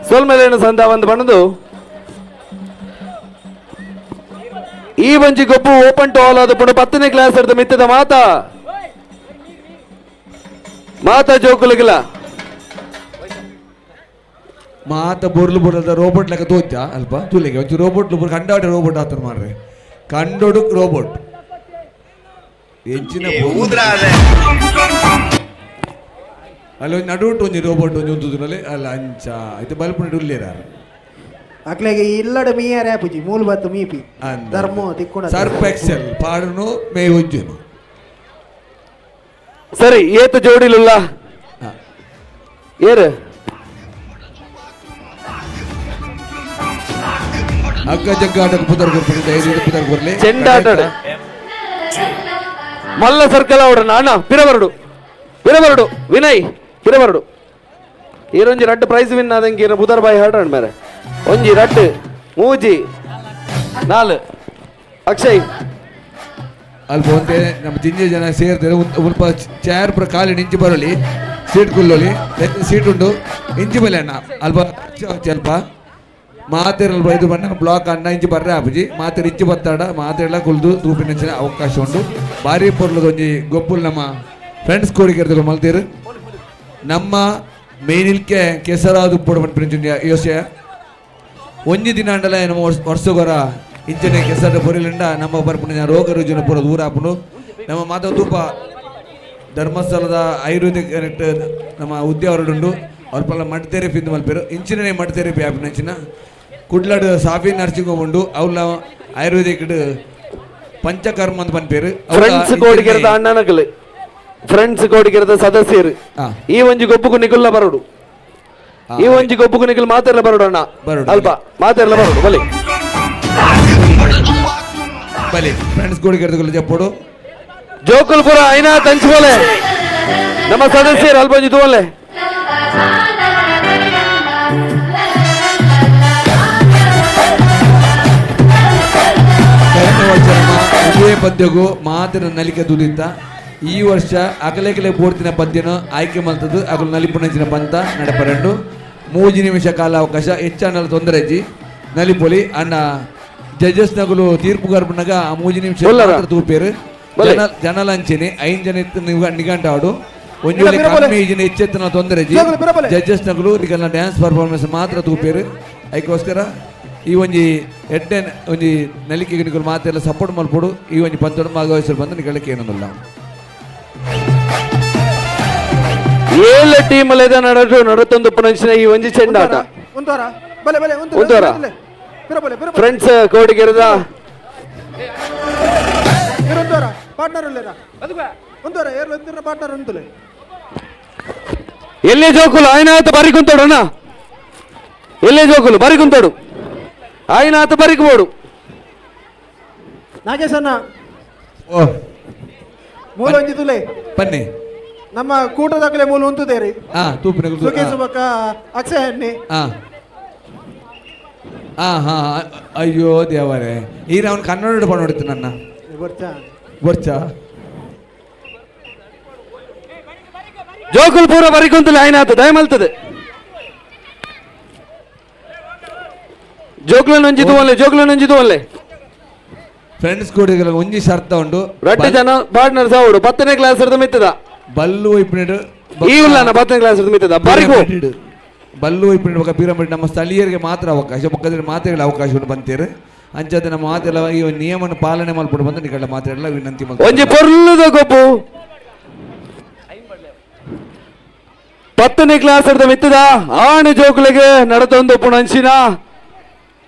ಸೊಲ್ಮೆಲೇನು ಸಂದ ಒಂದು ಬಣ್ಣದು. ಈ ಒಂಜಿ ಗೊಬ್ಬು open to all ಆದ ಪುಣ 10ನೇ ಕ್ಲಾಸ್ ಅರ್ಧ ಮಿತ್ತದ ಮಾತಾ ಮಾತಾ ಜೋಕುಲಿಗಿಲ್ಲ ಮಾತ ಬೋರ್ಲು ಬೋರ್ಲದ ರೋಬೋಟ್ ಲೆಕ್ಕ ತೋಚ ಅಲ್ಪ ತೂಲೆಗೆ ಒಂಚೂರು ರೋಬೋಟ್ ಬೋರ್ ಕಂಡಾಟ ರೋಬೋಟ್ ಆತನ ಮಾಡ್ರೆ ಕಂಡೋಡು ರೋಬೋಟ್ ಹೆಚ್ಚಿನ ಅಲ್ಲಿ ಒಂದು ನಡುವಿಟ್ಟು ಒಂಜಿ ರೋಬೋಟ್ ಒಂಜಿ ಉಂತುದುನಲ್ಲಿ ಅಲ್ಲ ಅಂಚ ಇದು ಬಲ್ಪು ಉಲ್ಲೇರ ಅಕ್ಲೆಗೆ ಇಲ್ಲಡ ಮೀಯಾರೆ ಆಪುಜಿ ಮೂಲ ಬತ್ತು ಮೀಪಿ ಧರ್ಮ ತಿಕ್ಕೊಂಡ ಸರ್ಪ್ ಎಕ್ಸೆಲ್ ಪಾಡುನು ಮೇ ಉಜ್ಜುನು. ಸರಿ ಏತ ಜೋಡಿಲುಲ್ಲ ಏರು ಅಕ್ಕ ಜಗ್ಗ ಆಟಕ್ಕೆ ಪುದರ್ ಕೊರ್ಪುಂಡು ಐದು ಪುದರ್ ಕೊರ್ಲಿ ಚೆಂಡಾಟ ಮಲ್ಲ ಸರ್ಕಲ್ ಅವಡ ಅಣ್ಣ ಪಿರಬರಡು ಪಿರಬರಡು ವಿನಯ್ ಪಿರಬರಡು ಈರೊಂಜಿ ರಡ್ಡು ಪ್ರೈಸ್ ವಿನ್ ಆದಂಗೆ ಬುಧರ್ ಬಾಯಿ ಹಾಡೋಣ ಮೇರೆ ಒಂಜಿ ರಡ್ಡು ಮೂಜಿ ನಾಲ್ ಅಕ್ಷಯ್ ಅಲ್ಪ ಒಂತೆ ನಮ್ಮ ಜಿಂಜೆ ಜನ ಸೇರ್ತಾರೆ ಸ್ವಲ್ಪ ಚೇರ್ ಪೂರ ಖಾಲಿ ಇಂಚಿ ಬರಲಿ ಸೀಟ್ ಕುಲ್ಲೊಲಿ ಸೀಟ್ ಉಂಟು ಇಂಚಿ ಬಲೆ ಅಣ್ಣ ಅಲ್ಪ ಅಲ್ಪ ಮಾತೆರಲ್ಪ ಇದು ಬಣ್ಣ ಬ್ಲಾಕ್ ಅಣ್ಣ ಇಂಚಿ ಬರ್ರೆ ಆಪುಜಿ ಮಾತೆರ್ ಇಂಚಿ ಬತ್ತಾಡ ಮಾತೆಲ್ಲ ಕುಲ್ದು ತೂಪಿನ ಅವಕಾಶ ಉಂಟು. ಭಾರಿ ಪೊರ್ಲದ ಒಂಜಿ ಗೊಬ್ಬುಲ್ ನಮ್ಮ ಫ್ರೆಂಡ್ಸ್ ಕೋಡಿಗೆ ಮಲ್ತೀರು ನಮ್ಮ ಮೇನಿಲ್ಕೆ ಕೆಸರಾದ ಉಪ್ಪುಡು ಪನ್ಪಿನ ಯೋಚನೆ ಒಂಜಿ ದಿನ ಅಂಡಲ ನಮ್ಮ ವರ್ಷಗೊರ ಇಂಚನೆ ಕೆಸರ ಪೊರಿಲಿಂಡ ನಮ್ಮ ಬರ್ಪುನ ರೋಗ ರುಜಿನ ಪೂರ ದೂರ ಆಪುಂಡು. ನಮ್ಮ ಮಾತ ತೂಪ ಧರ್ಮಸ್ಥಳದ ಆಯುರ್ವೇದಿಕ್ ನಮ್ಮ ಉದ್ಯಾವರುಡುಂಡು ಅವ್ರ ಪಲ್ಲ ಮಡ್ ಥೆರಪಿ ಇಂದು ಮಲ್ಪೇರು ಇಂಚಿನೇ ಮಡ್ ಥೆರಪಿ ಆಪಿನ ಇಂಚಿನ ಕುಡ್ಲಾಡು ಸಾಫಿ ನರ್ಸಿಂಗ್ ಉಂಡು ಅವ್ಲ ಆಯುರ್ವೇದಿಕ್ ಪಂಚಕರ್ಮ ಅಂತ ಪನ್ಪೇರು. ಫ್ರೆಂಡ್ಸ್ ಕೋಡಿಗೆರದ ಅಣ್ಣನಗಲು ಫ್ರೆಂಡ್ಸ್ ಕೋಡಿಗೆರದ ಸದಸ್ಯರು ಈ ಒಂಜಿ ಗೊಬ್ಬುಕು ನಿಗುಲ್ಲ ಬರೋಡು ಈ ಒಂಜಿ ಗೊಬ್ಬುಕು ನಿಗುಲ್ ಮಾತೆರ್ಲ ಬರೋಡು ಅಣ್ಣ ಅಲ್ಪ ಮಾತೆರ್ಲ ಬರೋಡು ಬಲಿ ಬಲಿ ಫ್ರೆಂಡ್ಸ್ ಕೋಡಿಗೆರದ ಜಪ್ಪೋಡು ಜೋಕುಲ್ಪುರ ಐನಾ ತಂಚುಬೋಲೆ ನಮ್ಮ ಸದಸ್ಯರು ಅಲ್ಪ ಒಂಜಿ ತೂವಲೆ. ಇದೇ ಪದ್ಯಗೂ ಮಾತಿನ ನಲಿಕೆ ದುಡಿತ ಈ ವರ್ಷ ಅಗಲೆಗಲೆ ಬೋರ್ತಿನ ಪದ್ಯನ ಆಯ್ಕೆ ಮಲ್ತದ್ದು ಅಗಲು ನಲಿಪುಣಂಚಿನ ಪಂತ ನಡಪರಂಡು 3 ನಿಮಿಷ ಕಾಲಾವಕಾಶ ಹೆಚ್ಚಾನಲ್ಲ ತೊಂದರೆ ಅಜ್ಜಿ ನಲಿಪೊಲಿ ಅಣ್ಣ ಜಡ್ಜಸ್ ನಗಲು ತೀರ್ಪು ಗರ್ಭನಾಗ ಆ 3 ನಿಮಿಷ ತೂಪೇರು ಜನಲಂಚಿನಿ 5 ಜನ ಇತ್ತು ನಿಗಂಟ ಆಡು ಒಂಜಿ ವೇಳೆ ಕಮ್ಮಿ ಜನ ಹೆಚ್ಚೆತ್ತನ ತೊಂದರೆ ಅಜ್ಜಿ ಜಡ್ಜಸ್ ನಗಲು ನಿಗಲ್ನ ಡ್ಯಾನ್ಸ್ ಪರ್ಫಾರ್ಮೆನ್ಸ್ ಮಾತ್ರ ತೂಪೇರು. ಅದಕ್ಕೋಸ್ಕರ ಈ ಒಂಜಿ ಎಡ್ಡೆ ಒಂಜಿ ನಲಿಕೆಗೆ ನಿಕುಲು ಮಾತೆಲ್ಲ ಸಪೋರ್ಟ್ ಮಲ್ಪೊಡು ಈ ಒಂಜಿ ಪಂತೊಡು ಭಾಗವಹಿಸಲು ಬಂದು ನಿಕಲಕ್ಕೆ ಏನೊಂದಿಲ್ಲ. 7 ಟೀಮ್ ಅಲ್ಲದ ನಡಟು ನಡತೊಂದು ಪುನಂಚಿನ ಈ ಒಂಜಿ ಚೆಂಡಾಟ ಫ್ರೆಂಡ್ಸ್ ಕೋಡಿಗೆರದ ಎಲ್ಲೇ ಜೋಕುಲು ಆಯ್ನಾತ ಬರಿ ಕುಂತೋಡು ಅಣ್ಣ ಎಲ್ಲೇ ಜೋಕುಲು ಬರಿ ಕುಂತೋಡು ಆಯ್ನಾತ ಬರಿಕ್ಬೋಡು ನಾಗೇಶಣ್ಣ ಮೂಲ ಒಂಜಿ ತುಲೆ ಬನ್ನಿ ನಮ್ಮ ಕೂಟದಾಗಲೇ ಮೂಲ ಉಂತುದೇರಿ ಸುಖೇಶ್ ಬೊಕ್ಕ ಅಕ್ಷಯ್ ಅಣ್ಣಿ. ಹಾ ಹಾ ಅಯ್ಯೋ ದೇವರೇ ಈಗ ಅವನು ಕನ್ನಡ ಪಣ ಹೊಡಿತು ನನ್ನ ಬರ್ಚ ಜೋಕುಲ್ ಪೂರ ಬರಿಕುಂತಲೆ ಆಯ್ನಾತ ದಯಮಲ್ತದೆ ಜೋಕ್ಲನ್ ಒಂಜಿ ತೂವಲ್ಲೆ ಜೋಕ್ಲನ್ ಒಂಜಿ ತೂವಲ್ಲೆ ಫ್ರೆಂಡ್ಸ್ ಕೂಡ ಒಂಜಿ ಶರ್ತ ಉಂಡು ರಡ್ಡು ಜನ ಪಾರ್ಟ್ನರ್ ಸಾವುಡು 10ನೇ ಕ್ಲಾಸ್ ಇರ್ದ ಮಿತ್ತದ ಬಲ್ಲು ಇಪ್ಪಿನಡು ಈ ಉಲ್ಲ 10ನೇ ಕ್ಲಾಸ್ ಇರ್ದ ಮಿತ್ತದ ಬರಿಗು ಬಲ್ಲು ಇಪ್ಪಿನ ಬೊಕ ಪಿರಮಿಡ್ ನಮ್ಮ ಸ್ಥಳೀಯರಿಗೆ ಮಾತ್ರ ಅವಕಾಶ ಬೊಕ್ಕದ್ರೆ ಮಾತೆಗಳ ಅವಕಾಶ ಉಂಟು ಬಂತೀರು ಅಂಚಾದ ನಮ್ಮ ಮಾತೆಲ್ಲ ಈ ನಿಯಮವನ್ನು ಪಾಲನೆ ಮಲ್ಪಡು ಬಂದು ನಿಕಲ್ಲ ಮಾತೆಲ್ಲ ವಿನಂತಿ ಒಂಜಿ ಪೊರ್ಲುದ ಗೊಬ್ಬು 10ನೇ ಕ್ಲಾಸ್ ಇರ್ದ ಮಿತ್ತದ ಆಣು ಜೋಕುಲಿಗೆ ನಡತೊಂದು ಪುಣಂಚಿನ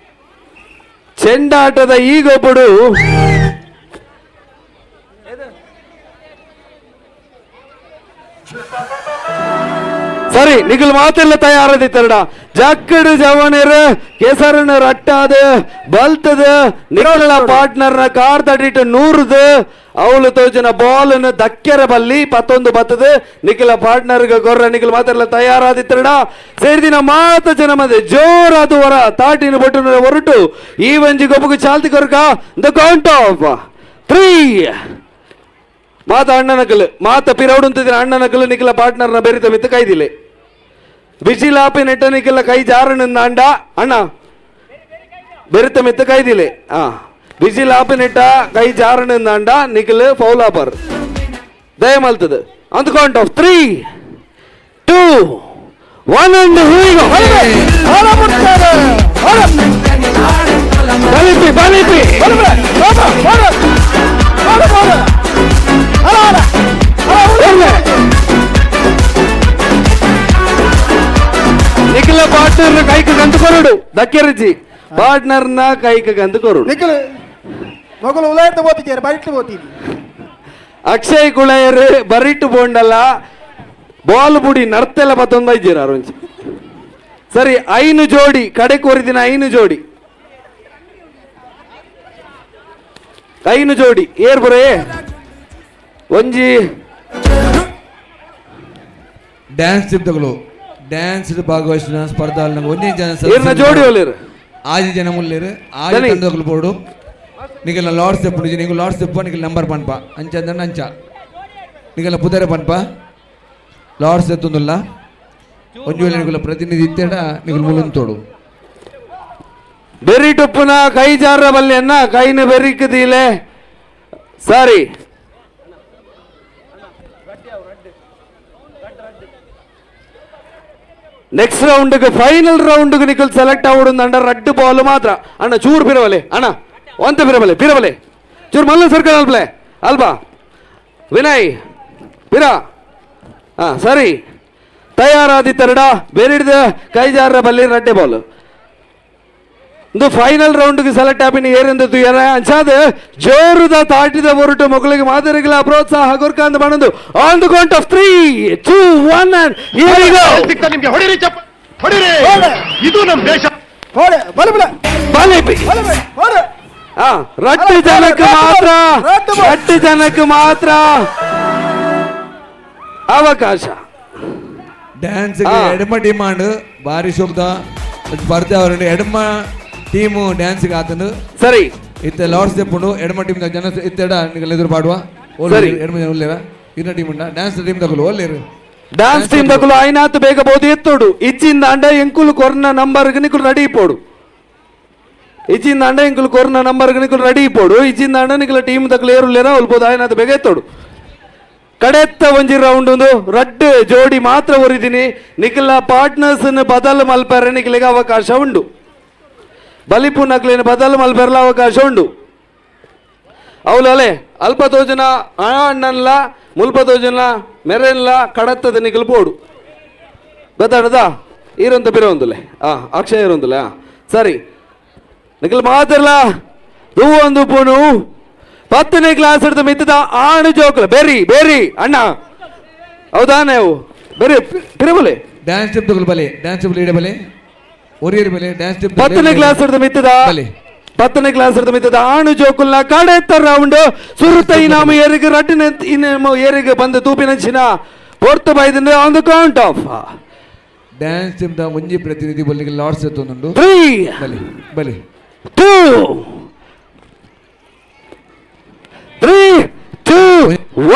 ಚೆಂಡಾಟದ ಈ ಗೊಬ್ಬುಡು ಸರಿ ನಿಗಲ್ ಮಾತೆಲ್ಲ ತಯಾರದಿತ್ತರಡ ಜಕ್ಕಡು ಜವನರು ಕೆಸರನ ರಟ್ಟಾದ ಬಲ್ತದ ನಿಗಲ ಪಾರ್ಟ್ನರ್ನ ಕಾರ್ ತಡಿಟ್ಟು ನೂರುದು ಅವಳು ತೋಜನ ಬಾಲ್ ಅನ್ನು ದಕ್ಕೆರ ಬಲ್ಲಿ ಪತ್ತೊಂದು ಬತ್ತದ ನಿಖಿಲ ಪಾರ್ಟ್ನರ್ ಗೊರ್ರ ನಿಖಿಲ್ ಮಾತೆಲ್ಲ ತಯಾರಾದಿತ್ತರಡ ಸೇರಿದಿನ ಮಾತ ಜನ ಮಧ್ಯೆ ಜೋರಾದ ಹೊರ ತಾಟಿನ ಬೊಟ್ಟು ಹೊರಟು ಈ ಒಂಜಿ ಗೊಬ್ಬకు ಚಾಲ್ತಿ ಕೊರಕ the count of 3 ಮಾತ ಅಣ್ಣನಕಲ್ ಮಾತ ಪಿರೌಡುಂತಿನ ಅಣ್ಣನಕಲ್ ನಿಖಲ ಪಾರ್ಟ್ನರ್ನ ಬೆರಿತ ಮಿತ್ತು ಕೈದಿಲೆ ಬಿಸಿಲಾಪಿ ನೆಟ್ಟ ನಿಖಲ ಕೈ ಜಾರಣ ಅಣ್ಣ ಬೆರಿತ ಮಿತ್ತು ಕೈದಿಲೆ ಆ ಬಿಸಿಲಾಪಿ ನೆಟ್ಟ ಕೈ ಜಾರಣ ನಿಖಲ್ ಫೌಲ್ ಆಪರ್ ದಯಮಲ್ತದ on the count of 3 2 1 and here we go. ಬಲಿಪಿ ಬಲಿಪಿ ನಿಖಿಲ partner ಕೈಕ್ ಗಂತು ಕೊರಡು ದಕ್ಕೆರಜಿ ಪಾರ್ಟ್ನರ್ನ ಕೈಕ್ ಗಂತು ಕೊರಡು ನಿಖಿಲ್ ಮಗಳು ಉಲಾಯ್ತ ಬೋತಿದ್ದಾರೆ ಬರಿಟ್ಟು ಬೋತೀನಿ ಅಕ್ಷಯ್ ಕುಳಯರ್ ಬರಿಟ್ಟು ಬೋಂಡಲ್ಲ ಬಾಲ್ ಬುಡಿ ನರ್ತೆಲ್ಲ ಬತ್ತೊಂದು ಇದ್ದೀರ ಅರುಂಚಿ ಸರಿ 5 ಜೋಡಿ ಕಡೆ ಕೋರಿದಿನ 5 ಜೋಡಿ 5 ಜೋಡಿ ಏರ್ ಬರೇ ಒಂಜಿ ಡ್ಯಾನ್ಸ್ ಟಿಪ್ತಗಳು ಡ್ಯಾನ್ಸ್ ಭಾಗವಹಿಸಿದ ಸ್ಪರ್ಧಾ ಒಂದೇ ಜನ ಏರ್ನ ಜೋಡಿ ಒಲ್ಲೇರು ಆಜಿ ಜನ ಮುಲ್ಲೇರು ಆಜಿ ತಂದಗಳು ಬೋರ್ಡು ನಿಗಲ ಲಾರ್ಡ್ಸ್ ದೆಪ್ಪು ನಿಗಲ ಲಾರ್ಡ್ಸ್ ದೆಪ್ಪ ನಿಗಲ ನಂಬರ್ ಪನ್ಪ ಅಂಚ ಅಂದ್ರೆ ಅಂಚ ನಿಗಲ ಪುದರೆ ಪನ್ಪ ಲಾರ್ಡ್ಸ್ ಎತ್ತೊಂದುಲ್ಲ ಒಂಜಿ ವೇಳೆ ನಿಗಲ ಪ್ರತಿನಿಧಿ ಇತ್ತೇಡ ನಿಗಲ ಮುಲುಂತೋಡು ಬೆರಿ ಟೊಪ್ಪುನ ಕೈ ಜಾರ ಬಲ್ಲೆನ್ನ ಕೈನ ಬೆರಿಕದಿಲೆ ಸಾರಿ ನೆಕ್ಸ್ಟ್ ರೌಂಡ್ಗೆ ಫೈನಲ್ ರೌಂಡ್ಗೆ ನಿಖಲ್ ಸೆಲೆಕ್ಟ್ ಆವಡು ಅಂಡ ರಡ್ಡು ಬಾಲ್ ಮಾತ್ರ ಅಣ್ಣ ಚೂರು ಬಿರವಲೆ ಅಣ್ಣ ಒಂತ ಬಿರಬಲೆ ಬಿರಬಲೆ ಚೂರು ಮಲ್ಲ ಸರ್ಕಲ್ ಅಲ್ಬಲೆ ಅಲ್ಬಾ ವಿನಯ್ ಬಿರ ಹಾ ಸರಿ ತಯಾರಾದಿತ್ತರಡ ಬೇರೆ ಕೈಜಾರ ಬಲ್ಲಿ ರಡ್ಡೆ ಬಾಲ್ ಇಂದು ಫೈನಲ್ ರೌಂಡ್ಗೆ ಸೆಲೆಕ್ಟ್ ಆಪಿನ ಏರೆಂದು ಅಂಚಾದ ಜೋರುದ ತಾಟಿದ ಹೊರಟು ಮಕ್ಕಳಿಗೆ ಮಾದರಿಗಳ ಪ್ರೋತ್ಸಾಹ ಗುರ್ಕಾಂತ ಮಾಡೊಂದು on the count of 3 2 1 and here we go. ನಿಮಗೆ ಹೊಡಿರಿ ಚಪ್ಪ ಹೊಡಿರಿ, ಇದು ನಮ್ಮ ದೇಶ. ರಟ್ಟು ಜನಕ್ಕೆ ಮಾತ್ರ, ರಟ್ಟು ಜನಕ್ಕೆ ಮಾತ್ರ ಅವಕಾಶ. ಡ್ಯಾನ್ಸ್ ಎಡಮ ಡಿಮಾಂಡ್ ಭಾರಿ ಶೋಕ್ದ ಸ್ಪರ್ಧೆ ಅವರಂಡು ಎಡಮ ಟೀಮು ಡ್ಯಾನ್ಸ್ಗೆ ಆತನು ಸರಿ ಇತ್ತೆ ಲಾರ್ಡ್ಸ್ ದೆಪ್ಪುಂಡು ಎಡಮ ಟೀಮ್ ಜನ ಇತ್ತೆಡ ನಿಗಲ್ ಎದುರು ಪಾಡುವ ಸರಿ. ಎಡಮ ಜನ ಒಲ್ಲೇರ ಇನ್ನ ಟೀಮ್ ಉಂಡ ಡ್ಯಾನ್ಸ್ ಟೀಮ್ ತಗೊಳ್ಳು ಒಲ್ಲೇರು ಡ್ಯಾನ್ಸ್ ಟೀಮ್ ತಗೊಳ್ಳು ಆಯ್ನಾತು ಬೇಗ ಬೋದು ಎತ್ತೋಡು ಇಚ್ಚಿಂದ ಅಂಡ ಎಂಕುಲು ಕೊರ್ನ ನಂಬರ್ಗೆ ನಿಕುಲು ರೆಡಿ ಪೋಡು ಇಚ್ಚಿಂದ ಅಂಡ ಎಂಕುಲು ಕೊರ್ನ ನಂಬರ್ಗೆ ನಿಕುಲು ರೆಡಿ ಪೋಡು ಇಚ್ಚಿಂದ ಅಂಡ ನಿಕುಲ ಟೀಮ್ ತಗೊಳ್ಳು ಏರುಲ್ಲೇರ ಒಲ್ಬೋದು ಆಯ್ನಾತು ಬೇಗ ಎತ್ತೋಡು ಕಡೆತ್ತ ಒಂಜಿ ರೌಂಡ್ ಒಂದು ರಡ್ಡು ಜೋಡಿ ಮಾತ್ರ ಒರಿದಿನಿ ನಿಖಲ ಪಾರ್ಟ್ನರ್ಸ್ ಬದಲು ಮಲ್ಪೆರೆ ನಿಖಲಿಗೆ ಅವಕಾಶ ಉಂಡು ಬಲಿಪು ನಕ್ಲಿನ ಬದಲು ಮಲ್ಪೆರಲ ಅವಕಾಶ ಉಂಡು ಅವಲಲೆ ಅಲ್ಪ ತೋಜನ ಅಣ್ಣನ್ಲ ಮುಲ್ಪ ತೋಜನ ಮೆರೆನ್ಲ ಕಡತ್ತದ ನಿಖಲ್ ಪೋಡು ಗೊತ್ತಾಡದ ಈರಂತ ಬಿರೋಂದುಲೆ ಆ ಅಕ್ಷಯ ಇರೊಂದುಲೆ ಸರಿ ನಿಖಲ್ ಮಾತ್ರಲ್ಲ ಒಂದು ಪೋನು 10ನೇ ಕ್ಲಾಸ್ ಹಿಡಿದು ಮಿತ್ತದ ಆಣು ಜೋಕುಲು ಬೇರಿ ಬೇರಿ ಅಣ್ಣ ಹೌದಾನೆ ಅವು ಬೇರೆ ಪಿರಬಲೆ ಡ್ಯಾನ್ಸ್ ಟೀಮ್ ತಗೊಳ್ಳು ಬಲೆ ಡ್ಯಾನ್ಸ್ ಟೀಮ್ ಲೀಡ ಬಲೆ ಒರಿಯರ್ ಬಲೆ ಡ್ಯಾನ್ಸ್ ಟೀಮ್ 10ನೇ ಕ್ಲಾಸ್ ಹಿಡಿದು ಮಿತ್ತದ 10ನೇ ಕ್ಲಾಸ್ ಹಿಡಿದು ಮಿತ್ತದ ಆಣು ಜೋಕುಲ್ನ ಕಡೆತ್ತ ರೌಂಡ್ ಸುರುತ ಇನಾಮ ಏರಿಗೆ ರಡ್ಡಿನ ಇನಾಮ ಏರಿಗೆ ಬಂದು ತೂಪಿನಂಚಿನ ಪೊರ್ತು ಬೈದಿಂದ on the count of dance team the ಒಂಜಿ ಪ್ರತಿನಿಧಿ ಬಲ್ಲಿಗೆ ಲಾರ್ಡ್ಸ್ ಎತ್ತೊಂದುಂಡು 3 ಬಲೆ ಬಲೆ 2 3 2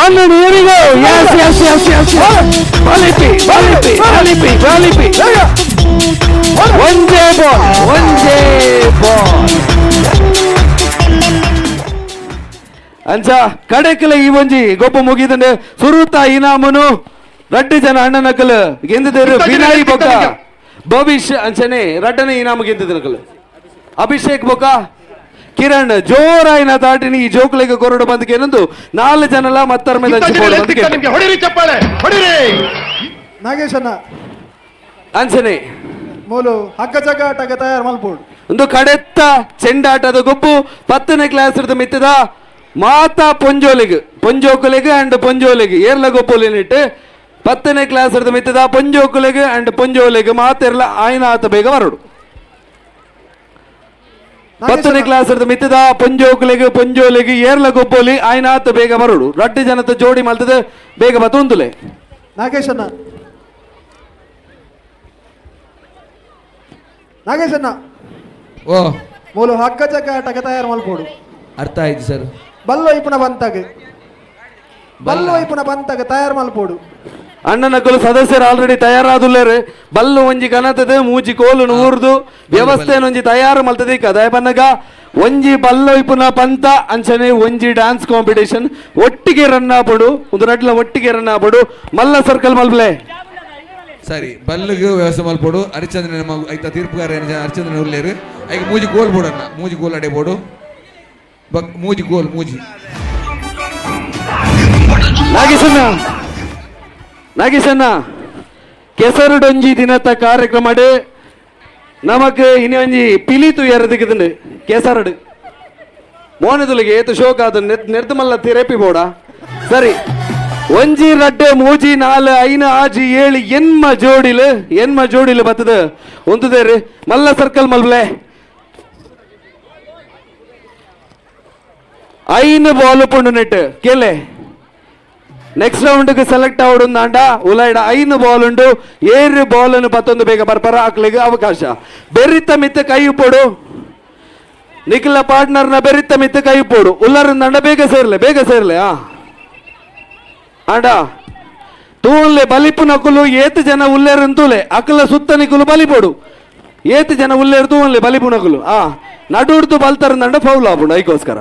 1 and here we go. Yes, yes, yes, yes, yes. Balipi, balipi, balipi, balipi. ಒಂದೇ ಬಾಲ್, ಒಂದೇ ಬಾಲ್. ಅಂಚ ಕಡೆಕಲ ಈ ಒಂಜಿ ಗೊಬ್ಬ ಮುಗಿದಂಡೆ ಸುರುತ ಇನಾಮನು ರಡ್ಡು ಜನ ಅಣ್ಣನಕಲ್ ಗೆಂದಿದ್ದೇರು ವಿನಯ್ ಬೊಕ್ಕ ಭವಿಷ್ಯ ಅಂಚನೆ ರಡ್ಡನೆ ಇನಾಮ ಗೆದ್ದಿದ್ದನಕಲ್ ಅಭಿಷೇಕ್ ಬೊಕ್ಕ ಕಿರಣ್ ಜೋರಾಯಿನ ತಾಟಿನಿ ಈ ಜೋಕುಲಿಗೆ ಕೊರಡು ಬಂದಕ್ಕೆ ಏನಂದು 4 ಜನಲ ಮತ್ತರ ಮೇಲೆ ಹೊಡಿರಿ ಚಪ್ಪಾಳೆ ಹೊಡಿರಿ. ನಾಗೇಶಣ್ಣ ಅಂಚನೆ ಮೂಲು ಹಗ್ಗ ಜಗ ಆಟಗ ತಯಾರು ಮಲ್ಪೋಡು ಒಂದು ಕಡೆತ್ತ ಚೆಂಡಾಟದ ಗೊಬ್ಬು 10ನೇ ಕ್ಲಾಸ್ ಹಿಡಿದು ಮಿತ್ತದ ಮಾತಾ ಪೊಂಜೋಲಿಗೆ ಪೊಂಜೋಕುಲಿಗೆ ಅಂಡ್ ಪೊಂಜೋಲಿಗೆ ಏರ್ಲ ಗೊಪ್ಪುಲಿನಿಟ್ಟು 10ನೇ ಕ್ಲಾಸ್ ಹಿಡಿದು ಮಿತ್ತದ ಪೊಂಜೋಕುಲಿಗೆ ಅಂಡ್ ಪೊಂಜೋಲಿಗೆ ಮಾತೆರ್ಲ ಆಯ್ನ ಆತ ಬೇಗ ಬರಡು 10ನೇ ಕ್ಲಾಸ್ ಹಿಡಿದು ಮಿತ್ತದ ಪೊಂಜೋಕುಲಿಗೆ ಪೊಂಜೋಲಿಗೆ ಏರ್ಲ ಗೊಪ್ಪೋಲಿ ಆಯ್ನಾತ ಬೇಗ ಬರಡು ರಡ್ಡು ಜನತ ಜೋಡಿ ಮಲ್ತದ ಬೇಗ ಬತ್ತೊಂದುಲೆ. ನಾಗೇಶಣ್ಣ ನಾಗೇಶಣ್ಣ ಓ ಮೂಲು ಹಗ್ಗ ಜಗ ಆಟಗ ತಯಾರು ಮಲ್ಪೋಡು ಅರ್ಥ ಆಯ್ತು ಸರ್. ಬಲ್ಲ ಇಪ್ಪನ ಬಂತಾಗ ಬಲ್ಲು ವೈಪುನ ಬಂತಾಗ ತಯಾರು ಮಲ್ಪೋಡು. ಅಣ್ಣನಕ್ಕಲು ಸದಸ್ಯರು ಆಲ್ರೆಡಿ ತಯಾರಾದುಲ್ಲೇರು. ಬಲ್ಲು ಒಂಜಿ ಕನತದೆ ಮೂಜಿ ಕೋಲು ಊರ್ದು ವ್ಯವಸ್ಥೆ ಒಂಜಿ ತಯಾರು ಮಲ್ತದೆ. ಕದಾಯ ಪನ್ನಗ ಒಂಜಿ ಬಲ್ಲು ಇಪ್ಪುನ ಪಂತ ಅಂಚನೆ ಒಂಜಿ ಡ್ಯಾನ್ಸ್ ಕಾಂಪಿಟೇಷನ್ ಒಟ್ಟಿಗೆ ರನ್ ಆಪಡು, ಒಂದು ರಡ್ಲ ಒಟ್ಟಿಗೆ ರನ್ ಆಪಡು. ಮಲ್ಲ ಸರ್ಕಲ್ ಮಲ್ಪಲೆ. ಸರಿ, ಬಲ್ಲಿಗೆ ವ್ಯವಸ್ಥೆ ಮಲ್ಪೋಡು. ಹರಿಚಂದ್ರನ ಐತ ತೀರ್ಪುಗಾರ ಹರಿಚಂದ್ರನ ಉಲ್ಲೇರು. ಐಕ ಮೂಜಿ ಗೋಲ್ ಬೋಡಣ್ಣ, ಮೂಜಿ ಗೋಲ್ ಅಡೆ ಬೋಡು. ಮೂಜಿ ಗೋಲ್ ಮೂಜಿ. ನಾಗೇಶಣ್ಣ, ನಾಗೇಶಣ್ಣ, ಕೆಸರುಡೊಂಜಿ ದಿನತ ಕಾರ್ಯಕ್ರಮ ನಮಕ್ ಇನಿ ಒಂಜಿ ಪಿಲಿತು ಎರದಿಕ್ಕುದುಂಡು ಕೆಸರಡು ಮೋನದುಲಿಗೆ ಏತು ಶೋಕ ಅದು ನೆರ್ದು ಮಲ್ಲ ಥೆರಪಿ ಬೋಡ. ಸರಿ, ಒಂಜಿ ರಡ್ಡೆ ಮೂಜಿ ನಾಲ್ ಐನ ಆಜಿ ಏಳು ಎನ್ಮ ಜೋಡಿಲು, ಎನ್ಮ ಜೋಡಿಲು ಬತ್ತದ ಒಂದುದೇರು. ಮಲ್ಲ ಸರ್ಕಲ್ ಮಲ್ಬಲೆ. ಐನು ಬಾಲ್ ಪುಂಡು ನೆಟ್ ಕೇಲೆ. ನೆಕ್ಸ್ಟ್ ರೌಂಡ್ಗೆ ಸೆಲೆಕ್ಟ್ ಆವಡುಂದಾಂಡ ಉಲಾಯ್ಡ ಐನು ಬಾಲ್ ಉಂಡು. ಏರು ಬಾಲ್ ಅನ್ನು ಪತ್ತೊಂದು ಬೇಗ ಬರ್ಪರ ಹಾಕ್ಲಿಕ್ಕೆ ಅವಕಾಶ. ಬೆರಿತ ಮಿತ್ತ ಕೈ ಪೋಡು, ನಿಖಿಲ ಪಾರ್ಟ್ನರ್ನ ಬೆರಿತ ಮಿತ್ತ ಕೈ ಪೋಡು. ಉಲ್ಲರಿಂದಾಂಡ ಬೇಗ ಸೇರ್ಲೆ, ಬೇಗ ಸೇರ್ಲೆ. ಆ ಆಂಡ ತೂಲೆ ಬಲಿಪು ನಕುಲು ಏತು ಜನ ಉಲ್ಲೇರು ತೂಲೆ ಅಕಲ ಸುತ್ತ ನಿಕುಲು ಬಲಿಪೋಡು. ಏತು ಜನ ಉಲ್ಲೇರು ತೂನ್ಲೆ ಬಲಿಪು ನಕುಲು. ಆ ನಡುಡ್ದು ಬಲ್ತಾರಂದಾಂಡ ಫೌಲ್ ಆಪುಂಡು. ಐಕೋಸ್ಕರ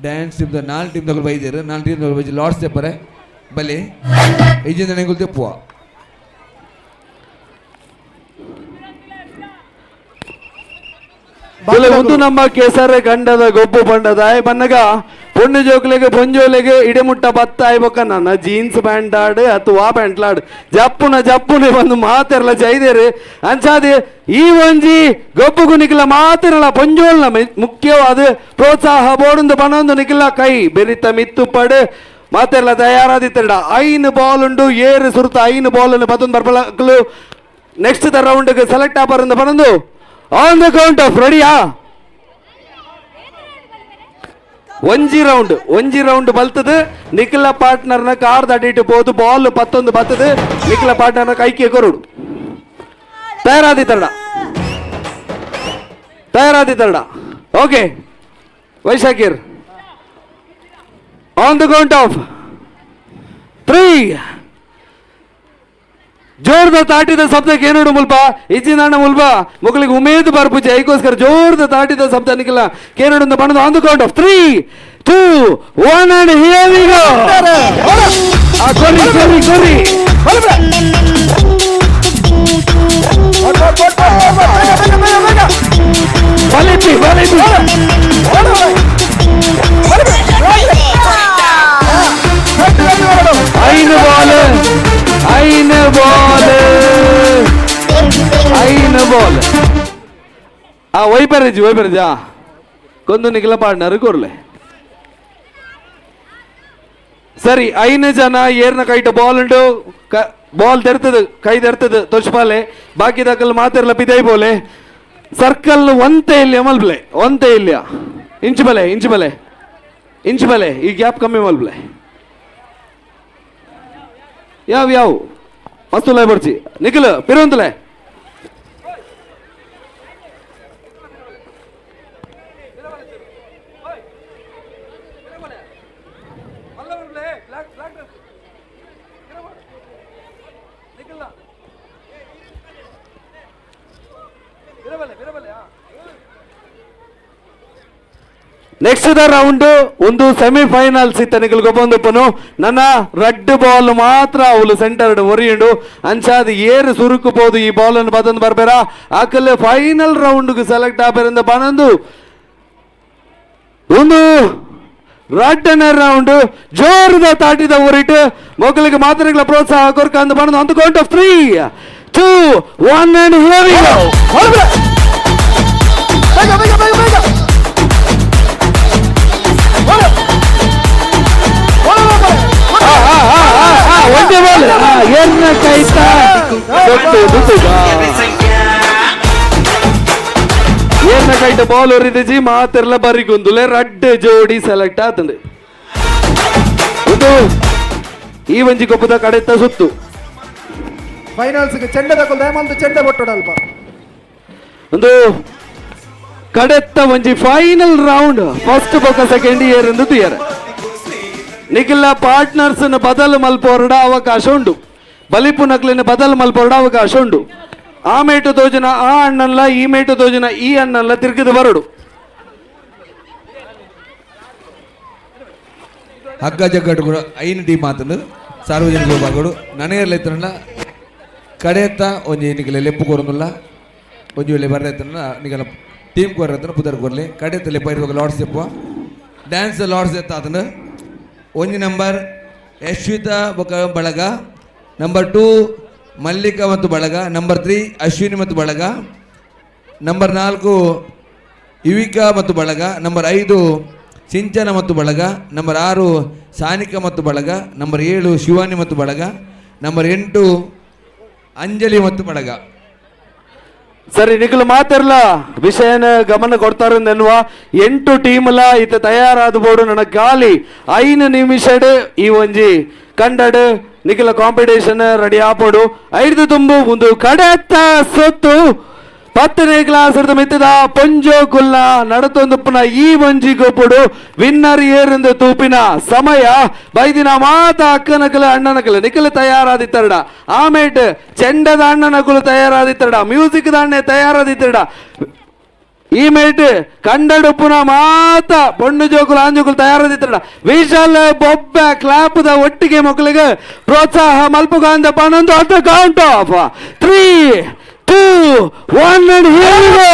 ಡ್ಯಾನ್ಸ್ ಟೀಮ್ ನಾಲ್ ಟೀಮ್ ತಗೊಳ್ ಬೈದೇರು, ನಾಲ್ ಟೀಮ್ ತಗೊಳ್ ಬೈಜಿ ಲಾರ್ಡ್ಸ್ ತೆಪ್ಪರೆ ಬಲೆ ಐಜಿಂದ ನೆಂಗುಲ್ ತೆಪ್ಪುವ. ಒಂದು ನಮ್ಮ ಕೇಸರ ಗಂಡದ ಗೊಬ್ಬು ಬಂಡದ ಆಯ್ ಬನ್ನಗ ಪೊಣ್ಣು ಜೋಕ್ಲೆಗೆ ಪೊಂಜೋಲೆಗೆ ಇಡೆಮುಟ್ಟ ಬತ್ತ ಆಯ್ಬೊಕ್ಕ ನನ್ನ ಜೀನ್ಸ್ ಪ್ಯಾಂಟ್ ಆಡು ಅಥವಾ ಪ್ಯಾಂಟ್ ಲಾಡು ಜಪ್ಪುನ ಜಪ್ಪುನೆ ಬಂದು ಮಾತೆರ್ಲ ಜೈದೇರು. ಅಂಚಾದೆ ಈ ಒಂಜಿ ಗೊಬ್ಬುಗು ನಿಖಿಲ ಮಾತಿರಲ್ಲ ಪೊಂಜೋಲ್ನ ಮುಖ್ಯವಾದ ಪ್ರೋತ್ಸಾಹ ಬೋಡುಂದು ಬನೊಂದು ನಿಖಿಲ ಕೈ ಬೆರಿತ ಮಿತ್ತು ಪಡು ಮಾತೆರ್ಲ ತಯಾರಾದಿತ್ತೆರಡ. ಐನು ಬಾಲ್ ಉಂಡು, ಏರು ಸುರುತ ಐನು ಬಾಲ್ ಅನ್ನು ಪತ್ತೊಂದು ಬರ್ಬಲಕ್ಲು ನೆಕ್ಸ್ಟ್ the ರೌಂಡ್ಗೆ select ಆಪರಿಂದ ಬನೊಂದು on the count of ರೆಡಿಯಾ? ಒಂಜಿ ರೌಂಡ್, ಒಂಜಿ ರೌಂಡ್ ಬಲ್ತದೆ. ನಿಖಿಲ ಪಾರ್ಟ್ನರ್ನ ಕಾರ್ ದಡಿಟ್ಟು ಪೋದು ಬಾಲ್ ಪತ್ತೊಂದು ಬರ್ತದೆ. ನಿಖಿಲ ಪಾರ್ಟ್ನರ್ನ ಕೈಗೆ ಕೊರಡು. ತಯಾರಾದಿ ತರಡ, ತಯಾರಾದಿ ತರಡ. ಓಕೆ ವೈಶಾಖಿರ್, on the count of 3. ಜೋರ್ದ ತಾಟಿದ ಶಬ್ದಕ್ಕೆ ಏನು ಮುಲ್ಪ ಇಜ್ಜಿನಾಣ ಮುಲ್ಪ ಮಕ್ಕಳಿಗೆ ಉಮೇದು ಬರ್ಪುಜಿ. ಐಕೋಸ್ಕರ ಜೋರ್ದ ತಾಟಿದ ಶಬ್ದ ನಿಖಿಲ ಕೇನೋಡು ಬಣ್ಣದ. On the count of 3 2 1 and here we go. ಕೊರಿ ಕೊರಿ ಕೊರಿ. ಬಲಿಪಿ ಬಲಿಪಿ. ಐನು ಬಾಲ್, ಐನು ಬಾಲ್, ಐನು ಬಾಲ್. ಆ ವೈಪರೇಜಿ ವೈಪರೇಜಿ. ಆ ಕೊಂದು ನಿಖಿಲ ಪಾರ್ಟ್ನರ್ ಕೊರ್ಲೆ. ಸರಿ, ಐನು ಜನ ಏರ್ನ ಕೈಟ ಬಾಲ್ ಉಂಟು. ಬಾಲ್ ತೆರ್ತದೆ, ಕೈ ತೆರ್ತದೆ ತೊಚ್ಪಾಲೆ. ಬಾಕಿ ದಾಕಲ್ ಮಾತಿರ್ಲ ಪಿದೈ ಬೋಲೆ. ಸರ್ಕಲ್ ಒಂತೆ ಇಲ್ಲ ಮಲ್ಬ್ಲೆ, ಒಂತೆ ಇಲ್ಲ. ಇಂಚು ಬಲೆ, ಇಂಚು ಬಲೆ, ಇಂಚು ಬಲೆ. ಈ ಗ್ಯಾಪ್ ಕಮ್ಮಿ ಮಲ್ಬ್ಲೆ. ಯಾವ ಯಾವ ಮಸ್ತುಲೇ ಬರ್ಚಿ ನಿಖಿಲ್ ಪಿರುವಂತಲೆ. Next the round ಒಂದು ಸೆಮಿಫೈನಲ್ಸ್ ಇತ್ತ ನಿಖಿಲ್ ಗೊಬ್ಬೊಂದುಪ್ಪನು. ನನ್ನ ರೆಡ್ ಬಾಲ್ ಮಾತ್ರ ಅವಳು ಸೆಂಟರ್ ಒರಿಯುಂಡು. ಅಂಚಾದ ಏರು ಸುರುಕು ಪೋದು ಈ ಬಾಲ್ ಅನ್ನು ಬದೊಂದು ಬರ್ಬೇರ ಆಕಲೆ ಫೈನಲ್ ರೌಂಡ್ಗೆ ಸೆಲೆಕ್ಟ್ ಆಪೇರಿಂದ ಬನಂದು ಒಂದು ರಡ್ಡನೇ ರೌಂಡ್ ಜೋರದ ತಾಟಿದ ಊರಿಟ್ಟು ಮಕ್ಕಳಿಗೆ ಮಾತ್ರೆಗಳ ಪ್ರೋತ್ಸಾಹ ಕೊರ್ಕ ಅಂದ ಬನಂದು. ಒಂದು count of 3 2 1 and here we go. ಬೇಗ ಬೇಗ ಬೇಗ ಬೇಗ. ಒಂದೇ ಬಾಲ್ ಏರ್ನ ಕೈತ ಏರ್ನ ಕೈಟ ಬಾಲ್ ಒರಿದಿಜಿ ಮಾತೆರ್ಲ ಬರಿಗುಂದುಲೆ. ರಡ್ಡ್ ಜೋಡಿ ಸೆಲೆಕ್ಟ್ ಆತಂಡು. ಇದು ಈ ಒಂಜಿ ಕೊಪ್ಪದ ಕಡೆತ್ತ ಸುತ್ತು ಫೈನಲ್ಸ್ ಚೆಂಡೆ ತಗೊಳ್ದ ದಯಮಾಲ್ದು ಚೆಂಡೆ ಬೊಟ್ಟೋಡಲ್ಪ. ಒಂದು ಕಡೆತ್ತ ಒಂಜಿ final round first ಬೊಕ್ಕ ಸೆಕೆಂಡ್ ಇಯರ್ ಎಂದು ಇಯರ್. ನಿಖಿಲ ಪಾರ್ಟ್ನರ್ಸ್ ಬದಲು ಮಲ್ಪೋರಡ ಅವಕಾಶ ಉಂಡು. ಬಲಿಪು ನಕ್ಲಿನ ಬದಲು ಮಲ್ಪೋರಡ ಅವಕಾಶ ಉಂಡು. ಆ ಮೇಟು ತೋಜನ ಆ ಅಣ್ಣನ್ಲ, ಈ ಮೇಟು ತೋಜನ ಈ ಅಣ್ಣನ್ಲ ತಿರ್ಗಿದು ಬರಡು. ಹಗ್ಗ ಜಗ್ಗಟ್ಟು ಕೂಡ 5 ಟೀಮ್ ಆತನು ಸಾರ್ವಜನಿಕ ವಿಭಾಗಗಳು ನನಗೇರ್ಲೈತನಲ್ಲ ಕಡೆಯತ್ತ ಒಂಜಿ ನಿಗಲ ಲೆಪ್ಪು ಕೊರೊಂದುಲ್ಲ ಒಂಜಿ ವೇಳೆ ಬರ್ರೈತನ ನಿಗಲ ಟೀಮ್ ಕೊರೈತನ ಪುದರ್ ಕೊರ್ಲಿ ಕಡೆಯತ್ತ ಲೆಪ್ಪ ಇರುವಾಗ ಲಾರ್ಡ್ಸ್ ಎಪ್ಪುವ ಡ್ಯಾನ್ಸ್ ಲಾರ್ಡ್ಸ್ ಎತ್ತ ಆತನು. ಒಂಜಿ ನಂಬರ್ ಯಶ್ವಿತಾ ಬೊಕ ಬಳಗ, ನಂಬರ್ 2 ಮಲ್ಲಿಕಾ ಮತ್ತು ಬಳಗ, ನಂಬರ್ 3 ಅಶ್ವಿನಿ ಮತ್ತು ಬಳಗ, ನಂಬರ್ 4 ಯುವಿಕಾ ಮತ್ತು ಬಳಗ, ನಂಬರ್ 5 ಸಿಂಚನ ಮತ್ತು ಬಳಗ, ನಂಬರ್ 6 ಸಾನಿಕಾ ಮತ್ತು ಬಳಗ, ನಂಬರ್ 7 ಶಿವಾನಿ ಮತ್ತು ಬಳಗ, ನಂಬರ್ 8 ಅಂಜಲಿ ಮತ್ತು ಬಳಗ. ಸರಿ ನಿಖಲು ಮಾತಿರ್ಲ ವಿಷಯನ ಗಮನ ಕೊಡ್ತಾರೆನ್ನುವ 8 ಟೀಮ್ಲ ಇತ್ತ ತಯಾರಾದ ಬೋರ್ಡು ನನ್ನ ಗಾಲಿ 5 ನಿಮಿಷಡ್ ಈ ಒಂಜಿ ಕಂಡಡ್ ನಿಖಲ ಕಾಂಪಿಟೇಷನ್ ರೆಡಿ ಆಪೋಡು. 5 ತುಂಬು ಒಂದು ಕಡೆತ್ತ ಸೊತ್ತು 10ನೇ ಕ್ಲಾಸ್ ಮಿತ್ತದ ಪೊಂಜೋ ಕುಲ್ಲ ನಡತೊಂದುಪ್ಪನ ಈ ಒಂಜಿ ಗೊಪ್ಪುಡು ವಿನ್ನರ್ ಏರಿಂದ ತೂಪಿನ ಸಮಯ ಬೈದಿನ ಮಾತ ಅಕ್ಕನಕಲ ಅಣ್ಣನಕಲ ನಿಖಲ ತಯಾರಾದಿತ್ತರಡ. ಆಮೇಟ್ ಚೆಂಡದ ಅಣ್ಣನಕುಲು ತಯಾರಾದಿತ್ತರಡ, ಮ್ಯೂಸಿಕ್ ದಾಣ್ಣೆ ತಯಾರಾದಿತ್ತರಡ. ಈ ಮೇಟ್ ಕಂಡಡುಪ್ಪುನ ಮಾತ ಪೊಣ್ಣು ಜೋಕುಲು ಆಂಜೋಕುಲು ತಯಾರಾದಿತ್ತರಡ. ವಿಶಾಲ್ ಬೊಬ್ಬೆ ಕ್ಲಾಪದ ಒಟ್ಟಿಗೆ ಮಕ್ಕಳಿಗೆ ಪ್ರೋತ್ಸಾಹ ಮಲ್ಪುಗಾಂದ ಪನ್ನೊಂದು at the count of 3 2 1 and here we go.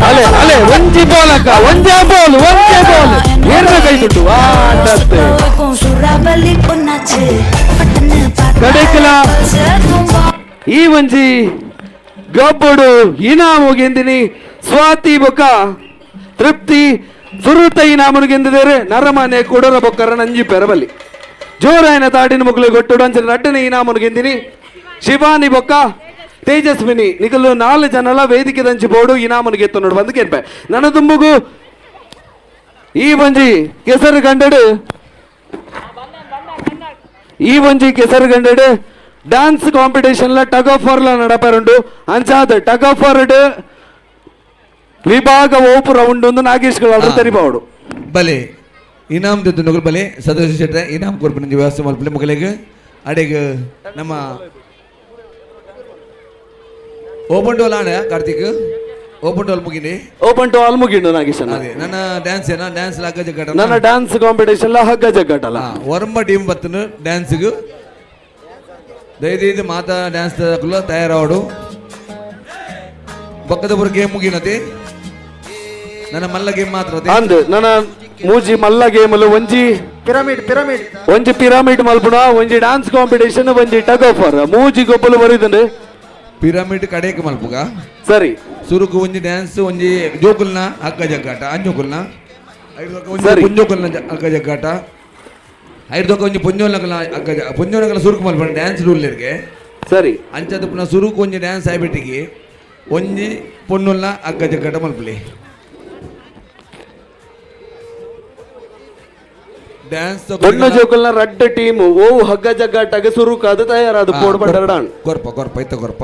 ಅಲೆ ಅಲೆ ಒಂಜಿ ಬಾಲ್ ಅಕ್ಕ, ಒಂಜೇ ಬಾಲ್, ಒಂಜೇ ಬಾಲ್ ಏರ್ನ ಕೈ ತುಟ್ಟು ಆಟತ್ತೆ ಕಡೆಕಲ ಈ ಒಂಜಿ ಗೊಬ್ಬಡು ಇನಾಮು ಗೆಂದಿನಿ ಸ್ವಾತಿ ಬೊಕ್ಕ ತೃಪ್ತಿ ಸುರುತ ಇನಾಮನು ಗೆಂದಿದ್ದಾರೆ. ನರಮಾನೆ ಕೊಡರ ಬೊಕ್ಕರ ನಂಜಿ ಪೆರಬಲ್ಲಿ ಜೋರಾಯನ ತಾಡಿನ ಮಕ್ಕಳು ಗೊಟ್ಟುಡು ಅಂಚನೆ ರಡ್ಡನೆ ಇನಾಮನು ಗೆಂದಿನಿ ಶಿವಾನಿ ಬೊಕ್ಕ ತೇಜಸ್ವಿನಿ ನಿಕಲು 4 ಜನಲ ವೇದಿಕೆ ದಂಚಿ ಬೋಡು ಇನಾಮನು ಗೆತ್ತು ನೋಡು ಬಂದು ಕೇಳ್ಪೆ. ನನ್ನ ತುಂಬುಗು ಈ ಒಂಜಿ ಕೆಸರು ಗಂಡಡು, ಈ ಒಂಜಿ ಕೆಸರು ಗಂಡಡು dance competition tug of war ನಡಪರುಂಡು. ಅಂಚಾದ tug of war ವಿಭಾಗ ಓಪು ರೌಂಡ್ ಒಂದು ನಾಗೇಶ್ ತೆರಿಪಾವಡು. ಬಲೆ ಇನಾಮ್ ದೆತ್ತೊಂಡು ಬಲೆ ಸದಸ್ಯ ಶೆಟ್ರೆ ಇನಾಮ್ ಕೊರ್ಪಿನ ವ್ಯವಸ್ಥೆ ಮಲ್ಪಲೆ ಮಕ್ಕಳಿಗೆ ಅಡೆಗ್ ನಮ್ಮ ಓಪನ್ ಟೋಲ್ ಆಣ ಕಾರ್ತಿಕ್ ಓಪನ್ ಟೋಲ್ ಮುಗಿನಿ, ಓಪನ್ ಟೋಲ್ ಮುಗಿಂಡು ನಾಗೇಶ್. ಅದೇ ನನ್ನ ಡ್ಯಾನ್ಸ್ ಏನ ಡ್ಯಾನ್ಸ್ ಹಗ್ಗ ಜಗ್ಗಾಟ, ನನ್ನ ಡ್ಯಾನ್ಸ್ ಕಾಂಪಿಟೇಷನ್ ಹಗ್ಗ ಜಗ್ಗಾಟಲ್ಲ ಒರಂಬ ಟೀಮ್ ಬತ್ತನು ಡ್ಯಾನ್ಸ್ಗೆ ದಯದೀದು ಮಾತಾ ಡ್ಯಾನ್ಸ್ ತಯಾರಾವಡು. ಬಕ್ಕದಪುರ ಗೇಮ್ ಮುಗಿನತಿ ನನ್ನ ಮಲ್ಲ ಗೇಮ್ ಮಾತ್ರ ಅಂದ್ ನನ್ನ ಮೂಜಿ ಮಲ್ಲ ಗೇಮ್ ಒಂಜಿ ಪಿರಮಿಡ್ ಪಿರಮಿಡ್ ಒಂಜಿ ಪಿರಮಿಡ್ ಮಲ್ಪುಣ, ಒಂಜಿ ಡ್ಯಾನ್ಸ್ ಕಾಂಪಿಟೇಷನ್, ಒಂಜಿ tug of war ಮೂಜಿ ಗೊಬ್ಬಲು ಬರೀದಂಡು. ಪಿರಮಿಡ್ ಕಡೆಗೆ ಮಲ್ಪುಗ ಸರಿ ಸುರುಕು ಒಂಜಿ ಡ್ಯಾನ್ಸ್ ಒಂಜಿ ಜೋಕುಲ್ನ ಹಗ್ಗ ಜಗ್ಗಾಟ ಅಂಜೋಕುಲ್ನ ಸರಿ ಪುಂಜೋಕುಲ್ನ ಹಗ್ಗ ಜಗ್ಗಾಟ ಐದೊಕ್ಕ ಒಂಜಿ ಪುಂಜೋನಕಲ ಹಗ್ಗ ಪುಂಜೋನಕಲ ಸುರುಕು ಮಲ್ಪುಣ ಡ್ಯಾನ್ಸ್ ರೂಲ್ ಇರ್ಗೆ ಸರಿ ಅಂಚದ ಪುನಃ ಸುರುಕು ಒಂಜಿ ಡ್ಯಾನ್ಸ್ ಆಯ್ಬಿಟ್ಟಿಗೆ ಒಂಜಿ ಪೊನ್ನುಲ್ನ ಹಗ್ಗ ಜಗ್ಗಾಟ ಮಲ್ಪಲಿ ಡ್ಯಾನ್ಸ್ ಪೊಣ್ಣು ಜೋಕುಲ್ನ ರಡ್ಡ ಟೀಮ್ ಓ ಹಗ್ಗ ಜಗ್ಗಾಟಗೆ ಸುರುಕಾದ ತಯಾರಾದ ಪೋಡ್ ಪಂಡರಡಾನ್ ಕೊರ್ಪ ಕೊರ್ಪ ಇತ್ತ ಕೊರ್ಪ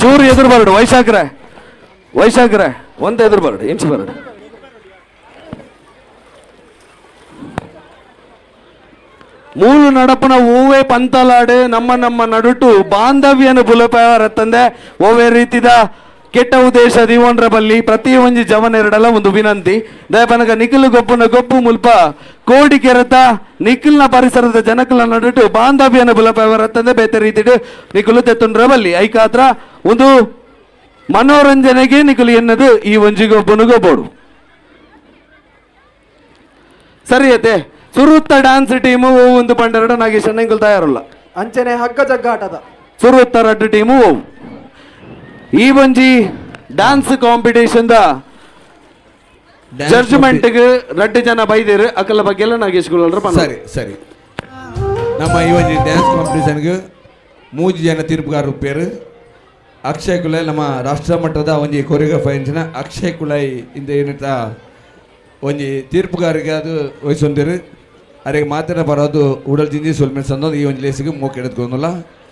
ಚೂರು ಎದುರು ಬರಡು ವೈಶಾಖರೆ, ವೈಶಾಖರೆ ಒಂದ್ ಎದುರು ಬರಡು ಇಂಚು ಬರಡು. ಮೂಲು ನಡಪುನ ಓವೇ ಪಂತಲಾಡು ನಮ್ಮ ನಮ್ಮ ನಡುಟು ಬಾಂಧವ್ಯನ ಬುಲಪರತ್ತಂದೆ ಓವೇ ರೀತಿದ ಕೆಟ್ಟ ಉದ್ದೇಶ ದಿವೊಂಡ್ರ ಬಲ್ಲಿ ಪ್ರತಿ ಒಂಜಿ ಜವನೆರಡಲ ಒಂದು ವಿನಂತಿ. ದಯಪನಗ ನಿಖಿಲ್ ಗೊಪ್ಪುನ ಗೊಪ್ಪು ಮುಲ್ಪ ಕೋಡಿ ಕೆರೆತ ನಿಖಿಲ್ನ ಪರಿಸರದ ಜನಕಲ ನಡುಟು ಬಾಂಧವ್ಯನ ಬುಲಪರತ್ತಂದೆ ಬೇತೆ ರೀತಿಡು ನಿಖಲು ತೆತ್ತುಂಡ್ರ ಬಲ್ಲಿ ಐಕಾತ್ರ ಒಂದು ಮನೋರಂಜನೆಗೆ ನಿಖಲು ಎನ್ನದು ಈ ಒಂಜಿ ಗೊಬ್ಬನು ಗೊಬ್ಬೋಡು. ಸರಿ ಅತ್ತೆ ಸುರುತ್ತ ಡ್ಯಾನ್ಸ್ ಟೀಮು ಒಂದು ಪಂಡೆರಡು ನಾಗೇಶ್ ಅಣ್ಣ ತಯಾರಲ್ಲ ಅಂಚನೆ ಹಗ್ಗ ಜಗ್ಗಾಟದ ಸುರುತ್ತ ರಡ್ಡು ಟೀಮು ಓವು ಈ ಒಂಜಿ dance competition the judgement ರಡ್ಡು ಜನ ಬೈದೇರು ಅಕಲ ಬಗ್ಗೆ ಎಲ್ಲ ನಾಗೇಶ್ ಗುಳಲ್ರ. ಸರಿ ಸರಿ ನಮ್ಮ ಈ ಒಂಜಿ ಡ್ಯಾನ್ಸ್ ಕಾಂಪಿಟೇಷನ್ಗೆ 3 ಜನ ತೀರ್ಪುಗಾರರು ಪೇರು ಅಕ್ಷಯ್ ಕುಲಾಯ್ ನಮ್ಮ ರಾಷ್ಟ್ರ ಮಟ್ಟದ ಒಂಜಿ ಕೊರಿಯೋಗ್ರಾಫರ್ ಎಂಚಿನ ಅಕ್ಷಯ್ ಕುಲಾಯ್ ಇಂದ ಏನಿತ್ತ ಒಂಜಿ ತೀರ್ಪುಗಾರಿಗೆ ಅದು ವಹಿಸೊಂದಿರು. ಅರೆಗೆ ಮಾತಿನ ಬರೋದು ಉಡಲ್ ಜಿಂಜಿ ಸೊಲ್ಮೆ ಸಂದೊಂದು ಈ ಒಂದು ಲೇಸಿಗೆ ಮೋಕ್ ಎಡೆದುಕೊಂಡಲ್ಲ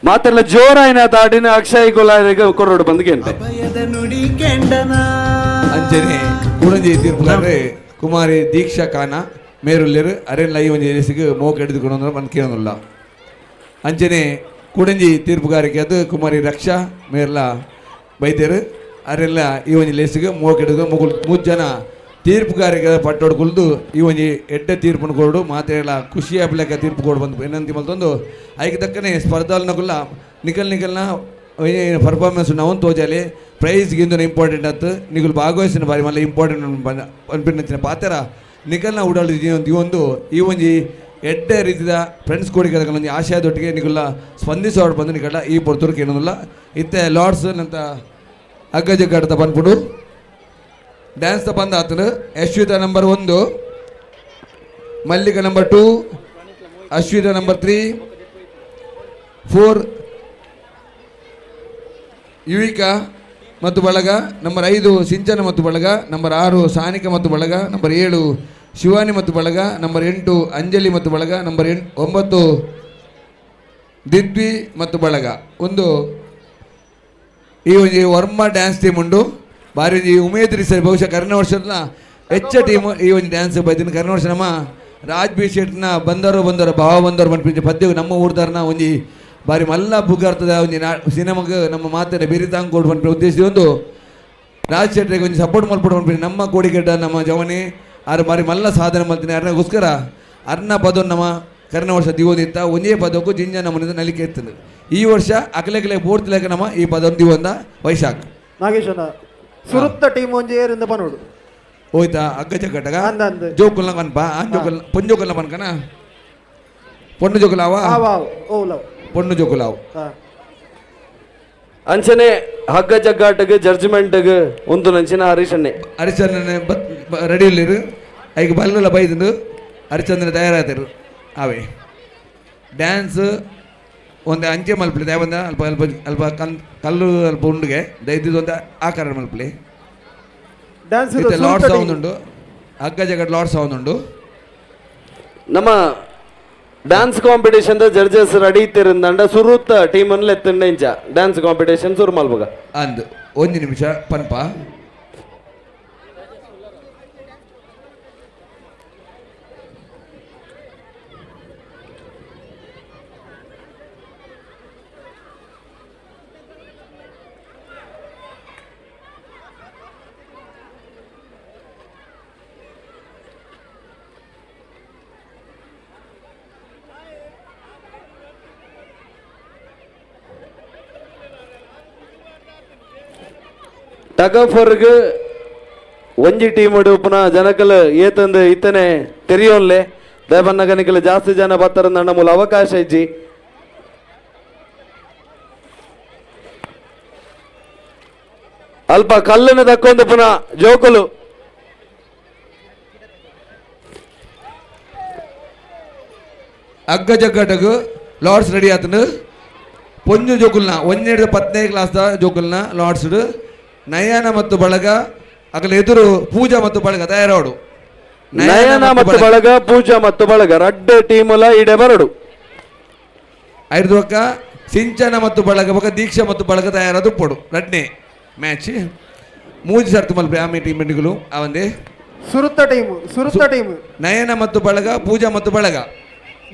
ಮಾತೆಲ್ಲ ಜೋರಾಯಿನ ತಾಡಿನ ಅಕ್ಷಯ್ ಕುಲಾರಿಗೆ ಕೊರೋಡು ಬಂದ್ಗೆ ಅಂಚನೆ ಕುಡಂಜಿ ತೀರ್ಪುಗಾರೆ ಕುಮಾರಿ ದೀಕ್ಷಾ ಖಾನ ಮೇರುಲ್ಲೇರು ಅರೆಲ್ಲ ಈ ಒಂದು ಲೇಸಿಗೆ ಮೋಕ್ ಎಡೆದುಕೊಂಡು ಮನ್ ಕೇಳೋದಿಲ್ಲ. ಅಂಚನೆ ಕುಡಂಜಿ ತೀರ್ಪುಗಾರಿಕೆ ಅದು ಕುಮಾರಿ ರಕ್ಷಾ ಮೇರ್ಲ ಬೈದೇರು ಅರೆಲ್ಲ ಈ ಒಂದು ಲೇಸಿಗೆ ಮೋಕ್ ಎಡೆದು ಮುಗುಲ್ ಮೂರು ಜನ ತೀರ್ಪುಗಾರಿಕೆ ಪಟ್ಟೋಡು ಕುಲ್ದು ಈ ಒಂಜಿ ಎಡ್ಡೆ ತೀರ್ಪುನು ಕೊಡು ಮಾತೆಲ್ಲ ಖುಷಿ ಆಗ್ಲಿಕ್ಕೆ ತೀರ್ಪು ಕೊಡು ಬಂದು ಏನಂತ ಮಲ್ತೊಂದು ಐಕೆ ತಕ್ಕನೆ ಸ್ಪರ್ಧಾಲ್ನಗುಲ್ಲ ನಿಕಲ್ ನಿಕಲ್ನ ಪರ್ಫಾರ್ಮೆನ್ಸ್ ನಾವು ತೋಜಾಲಿ ಪ್ರೈಸ್ ಗಿಂದು ಇಂಪಾರ್ಟೆಂಟ್ ಆತು ನಿಗುಲ್ ಭಾಗವಹಿಸಿನ ಬಾರಿ ಮಲ್ಲ ಇಂಪಾರ್ಟೆಂಟ್ ಅನ್ಪಿನ ಪಾತ್ರ ನಿಕಲ್ನ ಉಡಾಳು ಈ ಒಂದು ಈ ಒಂಜಿ ಎಡ್ಡೆ ರೀತಿಯ ಫ್ರೆಂಡ್ಸ್ ಕೊಡಿಗೆ ಒಂಜಿ ಆಶಯದೊಟ್ಟಿಗೆ ನಿಗುಲ್ಲ ಸ್ಪಂದಿಸೋಡು ಬಂದು ನಿಕಲ್ಲ ಈ ಪೊರ್ತೂರ್ಗೆ ಏನೊಂದಿಲ್ಲ ಇತ್ತೆ ಲಾರ್ಡ್ಸ್ ನಂತ ಅಗ್ಗ ಜಗ್ಗಾಟದ ಬಂದ್ಬಿಡು ಡ್ಯಾನ್ಸ್ ಬಂದ ಆತನು Ashwitha number 1, Mallika number 2, Ashwitha number 3, 4 Yuvika ಮತ್ತು ಬಳಗ, ನಂಬರ್ 5 ಸಿಂಚನ ಮತ್ತು ಬಳಗ, ನಂಬರ್ 6 ಸಾನಿಕ ಮತ್ತು ಬಳಗ, ನಂಬರ್ 7 ಶಿವಾನಿ ಮತ್ತು ಬಳಗ, ನಂಬರ್ 8 ಅಂಜಲಿ ಮತ್ತು ಬಳಗ, ನಂಬರ್ 9 ದಿದ್ವಿ ಮತ್ತು ಬಳಗ. ಒಂದು ಈ ಒಂದು ವರ್ಮ ಡ್ಯಾನ್ಸ್ ಟೀಮ್ ಉಂಟು ಬಾರಿ ಈ ಉಮೇದ್ ರೀ ಬಹುಶಃ ಕರ್ನ ವರ್ಷದ ಹೆಚ್ಚ ಟೀಮ್ ಈ ಒಂದು ಡ್ಯಾನ್ಸ್ ಬೈದಿನ ಕರ್ನ ವರ್ಷ ನಮ್ಮ ರಾಜ್ ಬಿ ಶೆಟ್ನ ಬಂದರು ಬಂದರು ಭಾವ ಬಂದರು ಮನ್ಪಿಂಚ ಪದ್ಯ ನಮ್ಮ ಊರ್ದಾರನ ಒಂಜಿ ಬಾರಿ ಮಲ್ಲ ಬುಗಾರ್ತದ ಒಂಜಿ ಸಿನಿಮಾಗ ನಮ್ಮ ಮಾತಿನ ಬಿರಿತಾಂಗ್ ಕೊಡು ಪನ್ಪಿನ ಉದ್ದೇಶ ಒಂದು ರಾಜ್ ಶೆಟ್ರಿಗೆ ಒಂಜಿ ಸಪೋರ್ಟ್ ಮಲ್ಪಡು ಪನ್ಪಿನ ನಮ್ಮ ಕೋಡಿಗೆಡ್ಡ ನಮ್ಮ ಜವನಿ ಆರು ಬಾರಿ ಮಲ್ಲ ಸಾಧನೆ ಮಲ್ತೀನಿ ಅರ್ನಗೋಸ್ಕರ ಅರ್ನ ಪದ ನಮ್ಮ ಕರ್ನ ವರ್ಷ ದಿವೋದಿತ್ತ ಒಂದೇ ಪದಕ್ಕೂ ಜಿಂಜ ನಮ್ಮನಿಂದ ನಲಿಕೆ ಇರ್ತದೆ. ಈ ವರ್ಷ ಅಕಲೆಕಲೆ ಬೋರ್ತಿಲಕ ನಮ್ಮ ಈ ಪದ ದಿವೊಂದ ವೈಶಾಖ್ ನಾಗೇಶನ ಸುರುತ್ತ ಟೀಮ್ ಒಂಜಿ ಏರಿಂದ ಬನೋಡು ಹೋಯ್ತಾ ಅಗ್ಗ ಜಗ್ಗಟಗ ಜೋಕುಲ್ನ ಕನ್ಪ ಆ ಜೋಕುಲ್ ಪೊಂಜೋಕುಲ್ನ ಪನ್ಕನ ಪೊಣ್ಣು ಜೋಕುಲಾವ ಪೊಣ್ಣು ಜೋಕುಲಾವ್ ಅಂಚನೆ ಹಗ್ಗ ಜಗ್ಗಾಟಗೆ ಜಡ್ಜ್ಮೆಂಟ್ಗೆ ಒಂದು ನಂಚಿನ ಹರೀಶನ್ನೇ ಹರಿಚಂದ್ರನೆ ರೆಡಿ ಇಲ್ಲಿರು ಐಗ ಬಲ್ಲೆಲ್ಲ ಬೈದಂದು ಹರಿಚಂದ್ರನ ತಯಾರಾಗ್ತಿರು ಅವೇ ಡ್ಯಾನ್ಸ್ ಒಂದು ಅಂಚೆ ಮಲ್ಪಲಿ ದೇವಂದ ಅಲ್ಪ ಅಲ್ಪ ಅಲ್ಪ ಕಲ್ಲು ಅಲ್ಪ ಉಂಡುಗೆ ದೈದ್ಯದ ಒಂದು ಆಕಾರ ಮಲ್ಪಲಿ dance lord sound ಉಂಟು ಹಗ್ಗ ಜಗಟ್ ಲಾರ್ಡ್ ಸೌಂಡ್ ಉಂಟು. ನಮ್ಮ dance competition judges ready ಇತ್ತಿರಂದಂಡ ಸುರುತ್ತ team ಅನ್ನು ಎತ್ತಂಡ ಇಂಚ ಡ್ಯಾನ್ಸ್ ಕಾಂಪಿಟೇಷನ್ ಸುರು ಮಲ್ಪಗ ಅಂದು ಒಂದು ನಿಮಿಷ ಪನ್ಪ ಟಗ್ ಆಫ್ ವಾರ್ಗ್ ಒಂಜಿ ಟೀಮ್ ಪುನಃ ಜನಕಲ್ ಏತಂದು ಇತ್ತನೆ ತೆರಿಯೋನ್ಲೆ ದಯಬನ್ನಗನಿಕಲ್ ಜಾಸ್ತಿ ಜನ ಬತ್ತರ ನನ್ನ ಮೂಲ ಅವಕಾಶ ಇಜ್ಜಿ. ಅಲ್ಪ ಕಲ್ಲನ್ನು ದಕ್ಕೊಂದು ಪುನಃ ಜೋಕುಲು ಅಗ್ಗ ಜಗ್ಗಟಗು ಲಾರ್ಡ್ಸ್ ರೆಡಿ ಆತನು ಪೊಂಜು ಜೋಕುಲ್ನ ಒಂದೆರಡು 10ನೇ ಕ್ಲಾಸ್ ಜೋಕುಲ್ನ ಲಾರ್ಡ್ಸ್ ನಯನ ಮತ್ತು ಬಳಗ ಅಗಲ ಎದುರು ಪೂಜಾ ಮತ್ತು ಬಳಗ ತಯಾರಾಡು. ನಯನ ಮತ್ತು ಬಳಗ ಪೂಜಾ ಮತ್ತು ಬಳಗ ರಡ್ಡೆ ಟೀಮ್ ಇಡೆ ಬರಡು ಐದು ಬಕ್ಕ ಸಿಂಚನ ಮತ್ತು ಬಳಗ ಬೊಕ ದೀಕ್ಷಾ ಮತ್ತು ಬಳಗ ತಯಾರಾದ ಪೊಡು ರಡ್ನೆ ಮ್ಯಾಚ್ ಮೂಜಿ ಸರ್ತು ಮಲ್ಪೆ ಆಮೆ ಟೀಮ್ ಗಳು ಆ ಒಂದೇ ಸುರುತ್ತ ಟೀಮ್ ಸುರುತ್ತ ಟೀಮ್ ನಯನ ಮತ್ತು ಬಳಗ ಪೂಜಾ ಮತ್ತು ಬಳಗ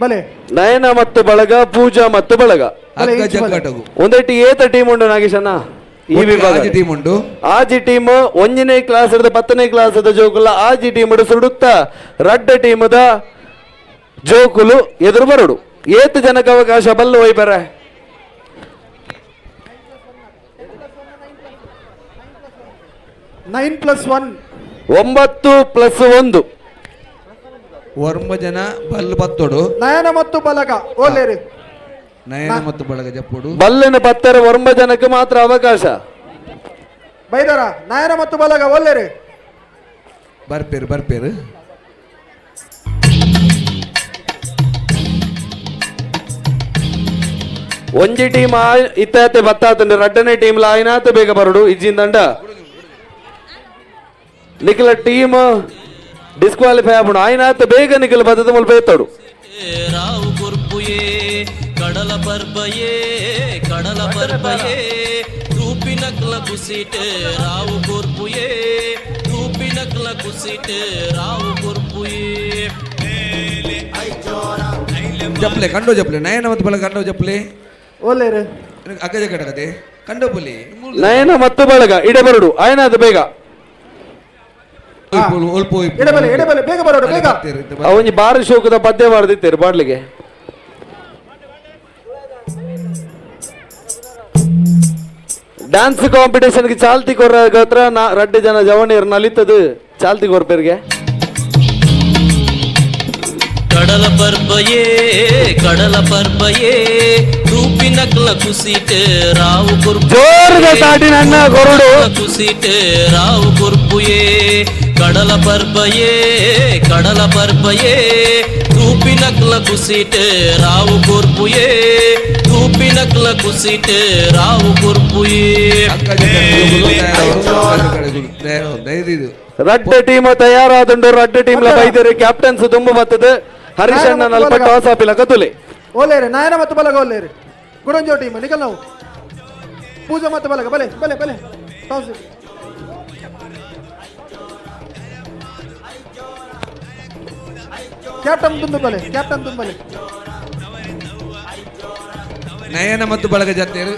ಬಲೆ ನಯನ ಮತ್ತು ಬಳಗ ಪೂಜಾ ಮತ್ತು ಬಳಗ ಅಗ್ಗ ಜಗ್ಗಾಟಗು ಒಂದೆಟ್ಟಿ ಏತ ಟೀಮ್ ಉಂಟು ನಾಗೇಶಣ್ಣ ಈ ವಿಭಾಗ ಆಜಿ ಟೀಮ್ ಉಂಟು. ಆಜಿ ಟೀಮ್ 1ನೇ ಕ್ಲಾಸ್ ಹಿಡಿದು 10ನೇ ಕ್ಲಾಸ್ ಜೋಕುಲ ಆಜಿ ಟೀಮ್ ಸುಡುತ್ತ ರಡ್ಡ ಟೀಮ್ದ ಜೋಕುಲು ಎದುರು ಬರಡು ಏತ್ ಜನಕ್ಕೆ ಅವಕಾಶ Ballu ಒಯ್ಬರ nine plus one 9+1 Varma ಜನ ಬಲ್ಲು ಪತ್ತೋಡು ನಯನ ಮತ್ತು ಬಲಗ ಓಲೇರಿ ನಯನ ಮತ್ತು ಬಳಗ ಜಪ್ಪೋಡು ಬಲ್ಲಿನ ಪತ್ತರ ವರ್ಮ ಜನಕ್ಕೆ ಮಾತ್ರ ಅವಕಾಶ ಬೈದರ ನಯನ ಮತ್ತು ಬಲಗ ಒಲ್ಲೇರಿ ಬರ್ಪೇರು ಬರ್ಪೇರು ಒಂಜಿ ಟೀಮ್ ಇತ್ತಾತೆ ಬತ್ತಾತಂಡ ರಡ್ಡನೇ ಟೀಮ್ ಆಯ್ನಾತ ಬೇಗ ಬರಡು ಇಜ್ಜಿಂದಂಡ ನಿಖಲ ಟೀಮ್ ಡಿಸ್ಕ್ವಾಲಿಫೈ ಆಪುಂಡು ಆಯ್ನಾತ ಬೇಗ ನಿಖಲ ಬತ್ತದ ಮುಲ್ಪ ಎತ್ತೋಡು. Rao ಕುರ್ಪುಯೇ ಕಡಲ ಪರ್ಬಯೇ ಕಡಲ ಪರ್ಬಯೇ ತೂಪಿನಕ್ಲ ಕುಸಿಟ್ ರಾವು ಕುರ್ಪುಯೇ ತೂಪಿನಕ್ಲ ಕುಸಿಟ್ ರಾವು ಕುರ್ಪುಯೇ. ಜಪ್ಲೆ ಕಂಡೋ ಜಪ್ಲೆ ನಯನ ಮತ್ತು ಬಳಗ ಕಂಡೋ ಜಪ್ಲೆ ಓಲೇರು ಅಕ್ಕಜ ಕಟಕತೆ ಕಂಡೋ ಪುಲಿ ನಯನ ಮತ್ತು ಬಳಗ ಇಡೆ ಬರಡು ಆಯನ ಅದು ಬೇಗ ಎಡಬಲೆ ಎಡಬಲೆ ಬೇಗ ಬರೋಡು ಬೇಗ. ಅವನಿ ಬಾರಿ ಶೋಕದ ಪದ್ಯ ಮಾಡ್ದಿತ್ತೇರು ಬಾಡ್ಲಿಗೆ. ಡ್ಯಾನ್ಸ್ ಕಾಂಪಿಟೇಷನ್ಗೆ ಚಾಲ್ತಿ ಕೊರ ಹತ್ರ ನಾ ರಡ್ಡು ಜನ ಜವಣಿಯರು ನಲಿತದು ಚಾಲ್ತಿ ಕೊರ್ಪೇರಿಗೆ. ಕಡಲ ಪರ್ಬಯೇ ಕಡಲ ಪರ್ಬಯೇ ತೂಪಿನಕ್ಲ ಕುಸಿಟ್ ರಾವು ಕುರ್ಪು ಜೋರದ ತಾಟಿನ ಅಣ್ಣ ಕೊರಡು. ಕುಸಿಟ್ ರಾವು ಕುರ್ಪುಯೇ ಕಡಲ ಪರ್ಬಯೇ ಕಡಲ ಪರ್ಬಯೇ ತೂಪಿನಕ್ಲ ಕುಸಿಟ್ Rao ಕುರ್ಪುಯೇ ತೂಪಿನಕ್ಲ ಕುಸಿಟ್ Rao ಕುರ್ಪುಯೇ. ರಡ್ಡು team ತಯಾರಾದುಂಡು. ರಡ್ಡು team ಬೈದೇರು captains ತುಂಬು ಬರ್ತದೆ. ಹರೀಶ್ ಅಣ್ಣ ನಲ್ಪ ಟಾಸ್ ಆಪಿಲ ಕತುಲೆ ಓಲೇರು ನಯನ ಮತ್ತು ಬಲಗ ಓಲೇರು ಗುಡಂಜೋ ಟೀಮ್ ನಿಕಲ್ ನಾವು ಪೂಜಾ ಮತ್ತು ಬಲಗ ಬಲೆ ಬಲೆ ಬಲೆ ಟಾಸ್. ಕ್ಯಾಪ್ಟನ್ ತುಂಬು ಬಲೆ ಕ್ಯಾಪ್ಟನ್ ತುಂಬಲೆ. ನಯನ ಮತ್ತು ಬಳಗ ಜೊತೆಯರು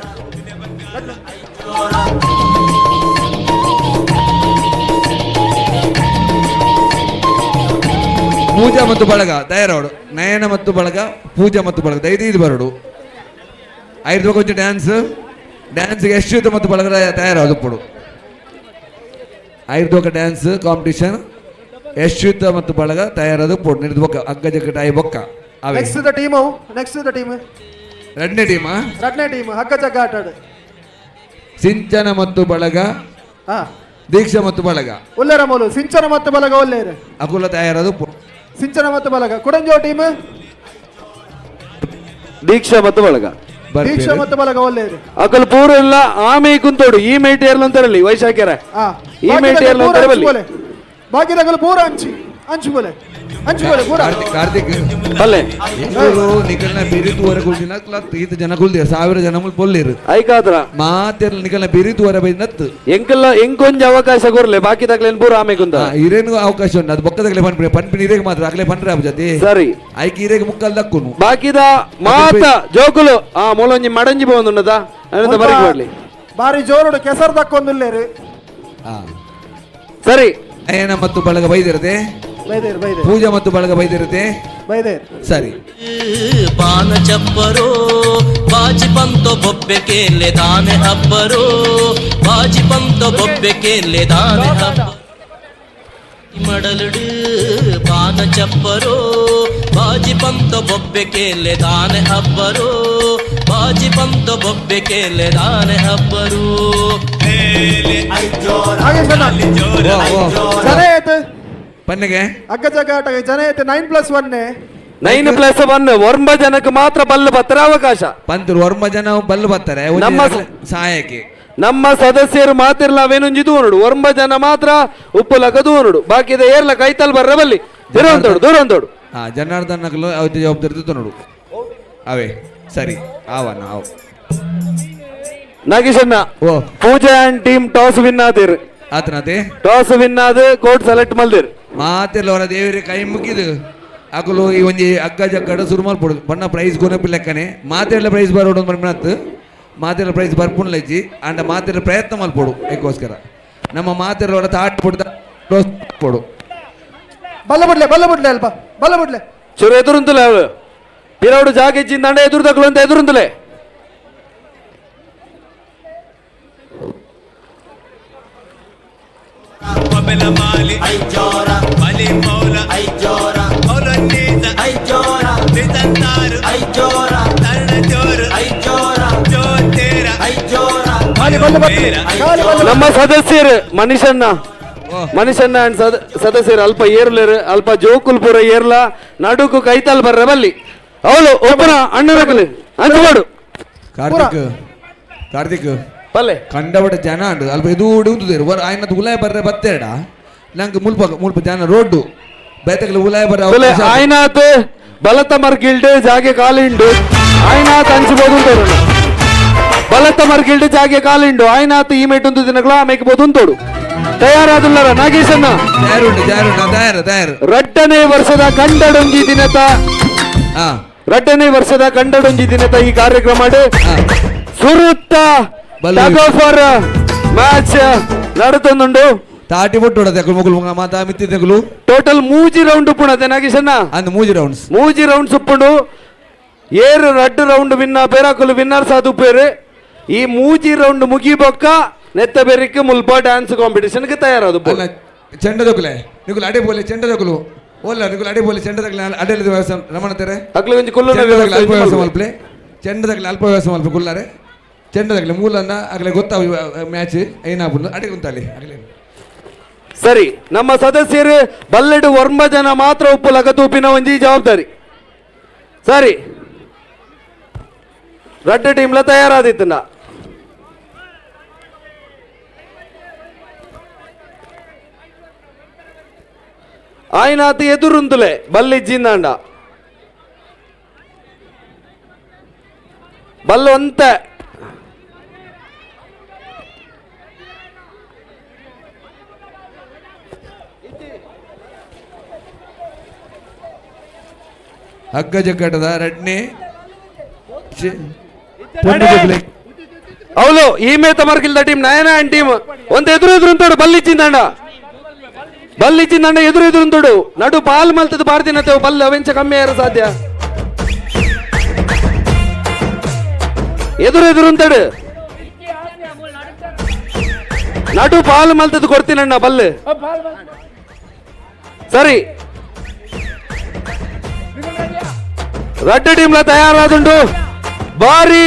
ಪೂಜಾ ಮತ್ತು ಬಳಗ ತಯಾರವಡು. ನಯನ ಮತ್ತು ಬಳಗ ಪೂಜಾ ಮತ್ತು ಬಳಗ ದಯದೀದು ಬರಡು. ಐದು ಕೊಂಚ ಡ್ಯಾನ್ಸ್ ಡ್ಯಾನ್ಸ್ಗೆ ಯಶ್ಯುತ ಮತ್ತು ಬಳಗ ತಯಾರಾದ ಪಡು. ಐದು ಡ್ಯಾನ್ಸ್ ಕಾಂಪಿಟೇಷನ್ ಯಶ್ಯುತ ಮತ್ತು ಬಳಗ ತಯಾರಾದ ಪೊಡು ನಿರ್ದು ಬೊಕ್ಕ ಅಗ್ಗ ಜಗ್ಗ ಆಯಿ ಬೊಕ್ಕ. Next the team next the team ಎರಡನೇ ಟೀಮ್ ಎರಡನೇ ಟೀಮ್ ಹಗ್ಗ ಜಗ್ಗ ಆಟ ಆಡು. ಸಿಂಚನ ಮತ್ತು ಬಳಗ ದೀಕ್ಷಾ ಮತ್ತು ಬಳಗ ಒಲ್ಲೇರ ಮೋಲು ಸಿಂಚನ ಮತ್ತು ಬಳಗ ಒಲ್ಲೇರು ಅಕುಲ ತಯಾರಾದ ಸಿಂಚನ ಮತ್ತು ಬಳಗ ಕುಡಂಜೋ ಟೀಮ್ ದೀಕ್ಷಾ ಮತ್ತು ಬಳಗ ದೀಕ್ಷಾ ಮತ್ತು ಬಳಗ ಒಲ್ಲೇರು ಅಕಲ್ ಪೂರ ಇಲ್ಲ ಆಮೆ ಕುಂತೋಡು ಈ ಮೇಟ್ ಏರ್ಲು ಅಂತಾರಲ್ಲಿ ವೈಶಾಖ್ಯರ ಈ ಮೇಟ್ ಏರ್ಲು ಅಂತಾರೆ ಬಲ್ಲಿ ಬಾಕಿದಗಲು ಪೂರ ಅಂಚಿ ಅಂಚು ಬೋಲೆ ಅಂಚು ಬೋಲೆ ಪೂರ. ಕಾರ್ತಿಕ್ ಬಲ್ಲೆ ನಿಕಲ್ನ ಬಿರಿತುವರೆ ಕುಲ್ದಿನ ಈತ ಜನ ಕುಲ್ದಿರ ಸಾವಿರ ಜನ ಮುಲ್ ಪೊಲ್ಲಿರು ಐಕಾದ್ರ ಮಾತೆರ್ಲ ನಿಕಲ್ನ ಬಿರಿತುವರೆ ಬೈನತ್ತು ಎಂಕಲ್ಲ ಎಂಕೊಂಜ ಅವಕಾಶ ಕೊರ್ಲೆ ಬಾಕಿ ತಗ್ಲೇನ್ ಪೂರ ಆಮೆ ಕುಂತ ಇರೇನು ಅವಕಾಶ ಉಂಟು ಅದು ಬೊಕ್ಕದಗಲೆ ಪನ್ಪಿ ಪನ್ಪಿನ ಇರೇಗ ಮಾತ್ರ ಅಗಲೆ ಪನ್ರೆ ಜೊತೆ ಸರಿ ಐಕಿ ಇರೇಗ ಮುಕ್ಕಲ್ ದಕ್ಕುನು ಬಾಕಿದ ಮಾತ ಜೋಕುಲು ಆ ಮೂಲೊಂಜಿ ಮಡಂಜಿ ಬಂದುಂಡದ ಅನಂತ ಬರಿಗೆ ಮಾಡ್ಲಿ ಬಾರಿ ಜೋರುಡು ಕೆಸರು ದಕ್ಕೊಂದುಲ್ಲೇರು. ಸರಿ ನಯನ ಮತ್ತು ಬಳಗ ಬೈದಿರತೆ ಪೂಜಾ ಮತ್ತು ಬಳಗ ಬೈದಿರತೆ ಸರಿ. ಪಾನ ಚಪ್ಪರೋ ಬಾಜಿ ಪಂತ ಬೊಬ್ಬೆ ಕೇಲೆ ದಾನೆ ಹಬ್ಬರೋ ಬಾಜಿ ಪಂತ ಬೊಬ್ಬೆ ಕೇಲೆ ದಾನೆ ಹಬ್ಬ ಮಡಲುಡು ಪಾನ ಚಪ್ಪರೋ ಬಾಜಿ ಪಂತ ಬೊಬ್ಬೆ ಕೇಲೆ ದಾನೆ ಹಬ್ಬರೋ ಬಾಜಿ ಪಂತ ಬೊಬ್ಬೆ ಕೇಲೆ ದಾನೆ ಹಬ್ಬರೋ. ಪನ್ನೆಗೆ ಅಗ್ಗ ಜಗ್ಗ ಆಟ ಜನ ಐತೆ 9+1 9+1 ಒರ್ಂಬ ಜನಕ್ಕೆ ಮಾತ್ರ ಬಲ್ಲು ಬತ್ತರ ಅವಕಾಶ. ಪಂತರು ಒರ್ಂಬ ಜನ ಬಲ್ಲು ಬರ್ತಾರೆ ನಮ್ಮ ಸಹಾಯಕ್ಕೆ ನಮ್ಮ ಸದಸ್ಯರು ಮಾತಿರ್ಲ ಅವೇನೊಂಜಿ ದೂನುಡು ಒರ್ಂಬ ಜನ ಮಾತ್ರ ಉಪ್ಪುಲಕ ದೂನುಡು ಬಾಕಿದ ಏರ್ಲ ಕೈತಲ್ ಬರ್ರ ಬಲ್ಲಿ ದೂರ ದೂರ ಅಂತೋಡು. ಜನಾರ್ದನ್ ನಕಲು ಅವತ್ತು ಜವಾಬ್ದಾರಿ ನೋಡು ಅವೇ ಸರಿ ಆವನ ಅವು. ನಾಗೇಶಣ್ಣ Pooja and team toss win ಆದಿರ್ ಆತನತೆ toss win ಆದ ಕೋರ್ಟ್ ಸೆಲೆಕ್ಟ್ ಮಲ್ದಿರ್ ಮಾತೆಲ್ಲ ಅವರ ದೇವರ ಕೈ ಮುಗಿದು ಅಕುಲು ಈ ಒಂಜಿ ಅಗ್ಗ ಜಗ್ಗಡ ಸುರು ಮಲ್ಪೊಡು ಬಣ್ಣ ಪ್ರೈಸ್ ಕೊನಪಿ ಲೆಕ್ಕನೆ ಮಾತೆಲ್ಲ ಪ್ರೈಸ್ ಬರೋಡು ಮನ್ಮನತ್ತು ಮಾತೆಲ್ಲ ಪ್ರೈಸ್ ಬರ್ಪುನ್ಲಜ್ಜಿ ಅಂಡ ಮಾತೆಲ್ಲ ಪ್ರಯತ್ನ ಮಲ್ಪೊಡು ಏಕೋಸ್ಕರ ನಮ್ಮ ಮಾತೆಲ್ಲ ಅವರ ತಾಟ್ ಪೊಡು ಬಲ್ಲ ಬಿಡ್ಲೆ ಬಲ್ಲ ಬಿಡ್ಲೆ ಅಲ್ಪ ಬಲ್ಲ ಬಿಡ್ಲೆ ಚುರು ಎದುರುಂತಲೆ ಅವು ಪಿರೌಡು ಜಾಗ ಇಚ್ಚಿಂದಂಡ ಎದುರು ತಗೊಳ್ಳು ಅಂತ ಎದುರುಂತಲೆ ನಮ್ಮ ಸದಸ್ಯರು ಮನುಷ್ಯನ್ನ ಮನುಷ್ಯನ್ನ ಅಂಡ್ ಸದಸ್ಯರು ಅಲ್ಪ ಏರ್ಲೇರು ಅಲ್ಪ ಜೋಕುಲ್ ಪೂರ ಏರ್ಲ ನಡುಕು ಕೈತಾಲ್ ಬರ್ರ ಬಲ್ಲಿ ಅವಳು ಒಬ್ಬನ ಅಣ್ಣನಕಲಿ ಅಂಚುಮಾಡು ಕಾರ್ತಿಕ್ ಕಾರ್ತಿಕ್ ಬಲ್ಲೆ ಕಂಡಬಡ ಜನ ಅಂಡು ಅಲ್ಪ ಇದು ಉಂತುದೇರು ವರ್ ಆಯ್ನ ಉಲಾಯ ಬರ್ರೆ ಬತ್ತೇಡ ನಂಗೆ ಮುಲ್ಪ ಮುಲ್ಪ ಜನ ರೋಡ್ಡು ಬೇತಕಲಿ ಉಲಾಯ ಬರ್ರೆ ಆಯ್ನಾತ್ ಬಲತ ಮರ್ಗಿಲ್ಡ್ ಜಾಗೆ ಕಾಲಿಂಡು ಆಯ್ನಾತ್ ಅಂಚಬಹುದು ಬಲತ ಮರ್ಗಿಲ್ಡ್ ಜಾಗೆ ಕಾಲಿಂಡು ಆಯ್ನಾತ್ ಈ ಮೇಟೊಂದು ದಿನಗಳ ಆಮೇಕಬಹುದು ಅಂತೋಡು ತಯಾರಾದುಲ್ಲರ ನಾಗೇಶಣ್ಣ ರಡ್ಡನೇ ವರ್ಷದ ಕಂಡಡೊಂಜಿ ದಿನತ ರಡ್ಡನೇ ವರ್ಷದ ಕಂಡಡೊಂಜಿ ದಿನತ ಈ ಕಾರ್ಯಕ್ರಮ ಸುರುತ್ತ ಮ್ಯಾಚ್ ನಡತೊಂದುಂಡು ತಾಟಿ ಬೊಟ್ಟು ಮುಗುಲು ಮಾತಾ ಮಿತ್ತಿದ್ದೆಗುಲು ಟೋಟಲ್ ಮೂಜಿ ರೌಂಡ್ ಉಪ್ಪುಂಡು ನಾಗೇಶಣ್ಣ ಅಂದ್ ಮೂಜಿ ರೌಂಡ್ಸ್ ಮೂಜಿ ರೌಂಡ್ಸ್ ಉಪ್ಪುಂಡು ಏರು ರಡ್ಡು ರೌಂಡ್ ವಿನ್ನ ಪೇರಾಕುಲು ವಿನ್ನರ್ಸ್ ಆದು ಉಪ್ಪೇರು ಈ ಮೂಜಿ ರೌಂಡ್ ಮುಗಿಬೊಕ್ಕ ನೆತ್ತ ಬೆರಿಕ್ ಮುಲ್ಪ ಡ್ಯಾನ್ಸ್ ಕಾಂಪಿಟಿಷನ್ ಗೆ ತಯಾರಾದು ಚೆಂಡ ದೊಕ್ಕಲೆ ನಿಗುಲು ಅಡೆ ಬೋಲೆ ಚೆಂಡ ದೊಕ್ಕಲು ಓಲ್ಲ ನಿಗುಲು ಅಡೆ ಬೋಲೆ ಚೆಂಡ ದೊಕ್ಕಲೆ ಅಡೆ ವ್ಯವಸ್ಥೆ ರಮಣ ತೆರೆ ಅಕ್ಲು ಒಂಜಿ ಕುಲ್ಲುನ ಅಲ್ಪ ವ್ಯವಸ್ಥೆ ಮಲ್ಪಲೆ ಚೆಂಡ ದೊಕ್ಕಲೆ ಅಲ್ಪ ವ್ಯವಸ್ಥೆ ಮಲ್ಪ ಕುಲ್ಲಾರೆ ಚೆಂಡ ದೊಕ್ಕಲೆ ಮೂಲನ್ನ ಆಗಲೇ ಗೊತ್ತಾವ ಮ್ಯಾಚ್ ಏನಾಪುಂಡು ಅಡೆ ಕುಂತಾಲಿ ಆಗಲೇ. ಸರಿ ನಮ್ಮ ಸದಸ್ಯರು ಬಲ್ಲೆಡು ವರ್ಮ ಜನ ಮಾತ್ರ ಉಪ್ಪು ಲಗತೂಪಿನ ಒಂಜಿ ಜವಾಬ್ದಾರಿ. ಸರಿ ರಡ್ಡು ಟೀಮ್ಲ ತಯಾರಾದಿತ್ತನ ಆಯ್ನಾತ್ ಎದುರುಂದುಲೆ ಬಲ್ಲಿ ಜಿಂದಾಂಡ ಬಲ್ಲು ಅಂತ ಹಗ್ಗ ಜಗ್ಗಟದ ರಡ್ನೆ ಅವಳು ಈ Mehta ಮರ್ಗಿಲ್ದ team Nayana and team ಒಂದು ಎದುರು ಎದುರು ಅಂತೋಡು ಬಲ್ಲಿ ಚಿಂದಾಂಡ ಬಲ್ಲಿ ಚಿಂದಾಂಡ ಎದುರು ಎದುರು ಅಂತೋಡು ನಡು ಪಾಲ್ ಮಲ್ತದ ಬಾರ್ದಿನತೆ ಬಲ್ಲು ಅವೆಂಚ ಕಮ್ಮಿ ಯಾರು ಸಾಧ್ಯ ಎದುರು ಎದುರು ಅಂತಡು ನಡು ಪಾಲ್ ಮಲ್ತದ ಕೊಡ್ತೀನಣ್ಣ ಬಲ್ಲು. ಸರಿ ರಡ್ಡು ಟೀಮ್ಲ ತಯಾರಾದುಂಡು ಬಾರಿ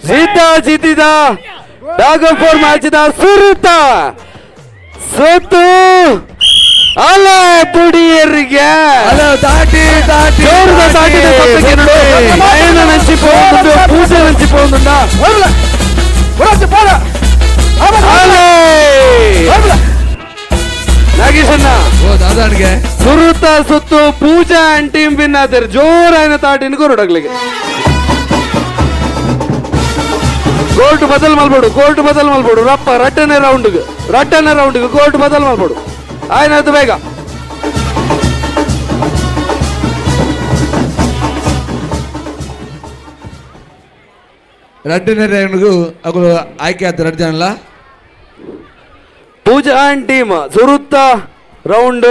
ಜೀತ ಜೀತಿದ ಡಾಗಫೋರ್ ಮ್ಯಾಚಿದ ಸುರುತ ಸೋತು ಅಲೆ ಬುಡಿಯರಿಗೆ ತಾಟಿ ತಾಟಿ ಜೋರದ ತಾಟಿದ ಸತ್ತಕ್ಕೆ ನೋಡು ನಯನ ನಂಚಿ ಪೋಂದುಂಡು ಪೂಜೆ ನಂಚಿ ಪೋಂದುಂಡ ಅಲೆ ನಾಗೇಶಣ್ಣ ಸುರುತ ಸುತ್ತು ಪೂಜಾ and team win ಆದರು ಜೋರಾಯನ ತಾಟಿನ ಕೊರಡಗ್ಲಿಗೆ ಕೋರ್ಟ್ ಬದಲ್ ಮಲ್ಬೋಡು ಕೋರ್ಟ್ ಬದಲ್ ಮಲ್ಬೋಡು ರಪ್ಪ ರಟ್ಟನೆ ರೌಂಡ್ಗೆ ರಟ್ಟನೆ ರೌಂಡ್ಗೆ ಕೋರ್ಟ್ ಬದಲ್ ಮಲ್ಬೋಡು ಆಯ್ನಾಯ್ತು ಬೇಗ ರಡ್ಡನೇ ರೌಂಡ್ಗೂ ಅಗಳು ಆಯ್ಕೆ ಆಯ್ತು ರಡ್ಡು ಜನಲ್ಲ ಪೂಜಾ ಅಂಡ್ ಟೀಮ್ ಸುರುತ್ತ ರೌಂಡ್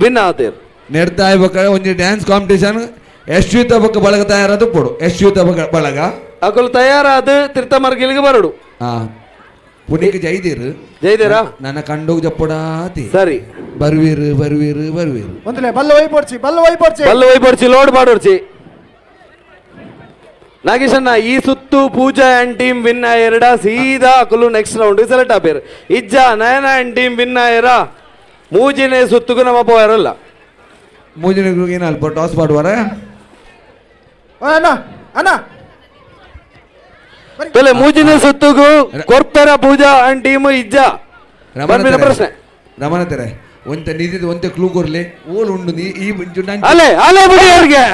ವಿನ್ ಆತೀರ್ ನೆಡ್ತಾ ಇರ್ಬೇಕಾದ್ರೆ ಒಂಜಿ ಡ್ಯಾನ್ಸ್ ಕಾಂಪಿಟಿಷನ್ ಯಶ್ವಿತ ಬೊಕ್ಕ ಬಳಗ ತಯಾರಾದ ಪೋಡು ಯಶ್ವಿತ ಬೊಕ್ಕ ಬಳಗ ಅಕುಲು ತಯಾರಾದ ತಿರ್ತಮರ್ಗಿಲಿಗೆ ಬರಡು ಪುನೀಕ್ ಜೈದೀರ್ ಜೈದೀರಾ ನನ್ನ ಕಂಡೋಗ್ ಜಪ್ಪಡಾತಿ ಸರಿ ಬರ್ವೀರು ಬರ್ವೀರು ಬರ್ವೀರು ಒಂದಲೇ ಬಲ್ಲು ಒಯ್ಪೊಡ್ಚಿ ಬಲ್ಲು ಒಯ್ಪೊಡ್ಚಿ ಬಲ್ಲು ಒಯ್ಪೊಡ್ಚಿ ಲೋಡ್ ಮಾಡೋಡ್ಚಿ ನಾಗೇಶಣ್ಣ ಈ ಸುತ್ತು ಪೂಜಾ and team win ಆಯರ್ಡ ಸೀದಾ ಅಕುಲು next round select ಆಪೇರು ಇಜ್ಜ Nayana and team win ಆಯರ ಮೂಜಿನೇ ಸುತ್ತುಗೂ ನಮ್ಮ ಪೋಯರಲ್ಲ ಮೂಜಿನ ಏನು ಅಲ್ಪ ಟಾಸ್ ಮಾಡುವಾರ ಅಣ್ಣ ಅಣ್ಣ ತೊಲೆ ಮೂಜಿನ ಸುತ್ತುಗೂ ಕೊರ್ಪೆರ ಪೂಜಾ ಅಂಡ್ ಟೀಮ್ ಇಜ್ಜ ಬರ್ಪಿನ ಪ್ರಶ್ನೆ ರಮಣ ತೆರೆ ಒಂತೆ ನಿಧಿದ ಒಂತೆ ಕ್ಲೂ ಕೊರ್ಲಿ ಓಲ್ ಉಂಡು ಈ ಅಲೆ ಅಲೆ ಬಿಡಿ ಅವ್ರಿಗೆ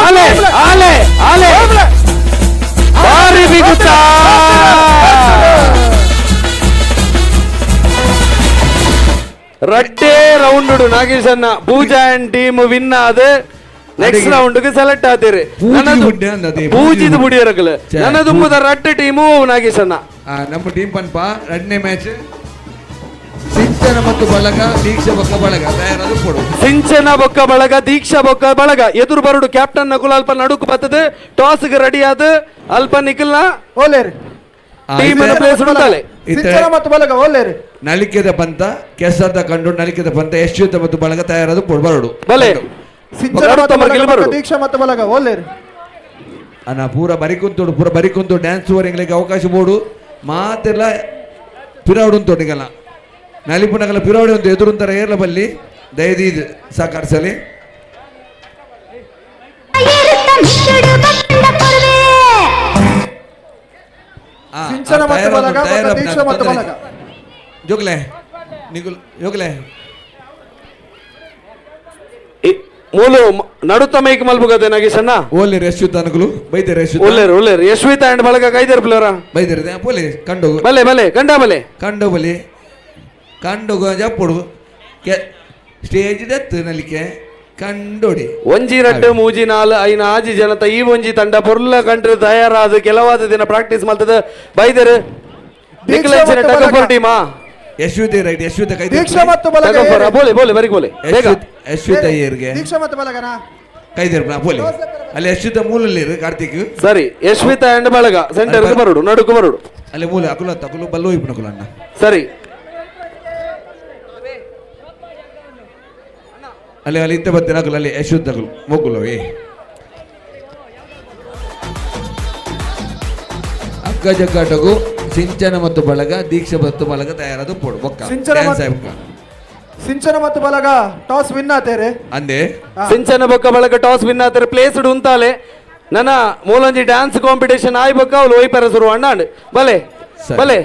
ಅಲೆ ಅಲೆ ಅಲೆ ಬಾರಿ ಬಿಗುತ್ತಾ ರಡ್ಡೇ ರೌಂಡ್ ನಾಗೇಶಣ್ಣ ಪೂಜಾ and team win ಆದ ನೆಕ್ಸ್ಟ್ ರೌಂಡ್ ಗೆ ಸೆಲೆಕ್ಟ್ ಆತೀರಿ ಪೂಜಿದ ಬುಡಿಯರಕಲ್ ನನ್ನ ತುಂಬದ ರಡ್ಡು ಟೀಮು ನಾಗೇಶಣ್ಣ ನಮ್ಮ ಟೀಮ್ ಪನ್ಪ ಎರಡನೇ ಮ್ಯಾಚ್ ಸಿಂಚನ ಮತ್ತು ಬಳಗ ದೀಕ್ಷಾ ಬೊಕ್ಕ ಬಳಗ ತಯಾರಾದ ಕೊಡು ಸಿಂಚನ ಬೊಕ್ಕ ಬಳಗ ದೀಕ್ಷಾ ಬೊಕ್ಕ ಬಳಗ ಎದುರು ಬರಡು ಕ್ಯಾಪ್ಟನ್ ನಕುಲ್ ಅಲ್ಪ ನಡುಕು ಬರ್ತದೆ ಟಾಸ್ ಗೆ ರೆಡಿ ಆದ ಅಲ್ಪ ನಿಖಲ್ನ ಓಲೇರಿ ಟೀಮ್ ಪ್ಲೇಸ್ ಉಂಟಾಲೆ ಸಿಂಚನ ಮತ್ತು ಬಳಗ ಓಲೇರಿ ನಳಿಕೆದ ಪಂತ ಕೆಸರ್ದ ಕಂಡು ನಳಿಕೆದ ಪಂತ ಯಶ್ಯುತ ಮತ್ತು ಬಳಗ ತಯಾರಾದ ಕೊಡು ಬರಡು ಬಲೆ ಸಿಂಚನ ಮತ್ತು ಬಳಗ ದೀಕ್ಷಾ ಮತ್ತು ಬಳಗ ಓಲೇರಿ ಅಣ್ಣ ಪೂರ ಬರಿಕುಂತೋಡು ಪೂರ ಬರಿಕುಂತು ಡ್ಯಾನ್ಸ್ ಎಂಗ್ಲಿಗೆ ಅವಕಾಶ ಬೋಡು ಮಾತೆಲ್ಲ ಪಿರಾವಡು ಉಂಟು ನಲಿಪುನಗಲ ಪಿರಾವಡಿ ಒಂದು ಎದುರುಂತರ ಏರ್ಲ ಬಲ್ಲಿ ದಯದೀದ್ ಸಾಕಾರ್ಸಲಿ ಸಿಂಚನ ಮತ್ತು ಬಳಗ ದೀಕ್ಷಾ ಮತ್ತು ಬಳಗ ಜೋಗ್ಲೆ ನಿಗುಲ್ ಜೋಗ್ಲೆ ಮೂಲು ನಡುತ್ತ ಮೈಕ್ ಮಲ್ಪುಗದೆ ನಾಗೇಶಣ್ಣ ಓಲೇರು ಯಶ್ವಿತ ಅನುಕುಲು ಬೈದೇರು ಯಶ್ವಿತ ಒಲ್ಲೇರು ಒಲ್ಲೇರು ಯಶ್ವಿತ ಅಂಡ್ ಬಳಗ ಕೈದೇರು ಪ್ಲೇರ ಬೈದೇರು ಪೋಲೆ ಕಂಡೋಗು ಬಲೆ ಬಲೆ ಕಂಡ ಬಲೆ ಕಂಡೋ ಬಲೆ ಕಂಡೋಗು ಜಪ್ಪುಡು ಕೆ ಸ್ಟೇಜ್ ದತ್ತು ನಲಿಕೆ ಕಂಡೋಡಿ ಒಂಜಿ ರಡ್ಡು ಮೂಜಿ ನಾಲ್ ಐನ ಆಜಿ ಜನತ ಈ ಒಂಜಿ ತಂಡ ಪೊರ್ಲ ಕಂಟ್ರಿ ತಯಾರಾದ ಕೆಲವಾದ ದಿನ ಪ್ರಾಕ್ಟೀಸ್ ಮಲ್ತದ ಬೈದೇರು ಟೀಮಾ ಯಶ್ವಿತ ರೈಟ್ ಯಶ್ವಿತ ಕೈ ದೀಕ್ಷಾ ಮತ್ತು ಬಲಗ ಬೋಲೆ ಬೋಲೆ ಬರಿ ಬೋಲೆ ಬೇಗ ಯಶ್ವಿತ ಅಯ್ಯರ್ಗೆ ದೀಕ್ಷಾ ಮತ್ತು ಬಲಗನ ಕೈದೇರು ಬೋಲೆ ಅಲ್ಲಿ ಯಶ್ವಿತ ಮೂಲಲ್ಲಿ ಕಾರ್ತಿಕ್ ಸರಿ ಯಶ್ವಿತ ಅಂಡ್ ಬಳಗ ಸೆಂಟರ್ ಬರುಡು ನಡುಕು ಬರುಡು ಅಲ್ಲಿ ಮೂಲ ಅಕುಲ ತಕುಲು ಬಲ್ಲೋ ಇಪ್ಪನಕುಲ ಅಣ್ಣ ಸರಿ ಅಲ್ಲಿ ಅಲ್ಲಿ ಇತ್ತ ಬತ್ತಿನ ಅಕುಲು ಅಲ್ಲಿ ಯಶ್ವಿತ ಅಕುಲು ಮೊಗ್ಗುಲು ಏ ಅಕ್ಕ ಜಗ್ಗಾಟಗು ಸಿಂಚನ ಮತ್ತು ಬಳಗ ದೀಕ್ಷಾ ಮತ್ತು ಬಳಗ ತಯಾರಾದ ಪೋಡು ಬೊಕ್ಕ ಸಿಂಚನ ಮತ್ತು ಬಳಗ ಟಾಸ್ ವಿನ್ ಆತೇರೆ ಅಂದೆ ಸಿಂಚನ ಬೊಕ್ಕ ಬಳಗ ಟಾಸ್ ವಿನ್ ಆತೇರೆ ಪ್ಲೇಸ್ ಉಂತಾಲೆ ನನ್ನ ಮೂಲೊಂಜಿ ಡ್ಯಾನ್ಸ್ ಕಾಂಪಿಟೇಷನ್ ಆಯ್ ಬೊಕ್ಕ ಅವಳು ಒಯ್ಪೆರ ಶುರು ಅಣ್ಣ ಬಲೆ ಬಲೆ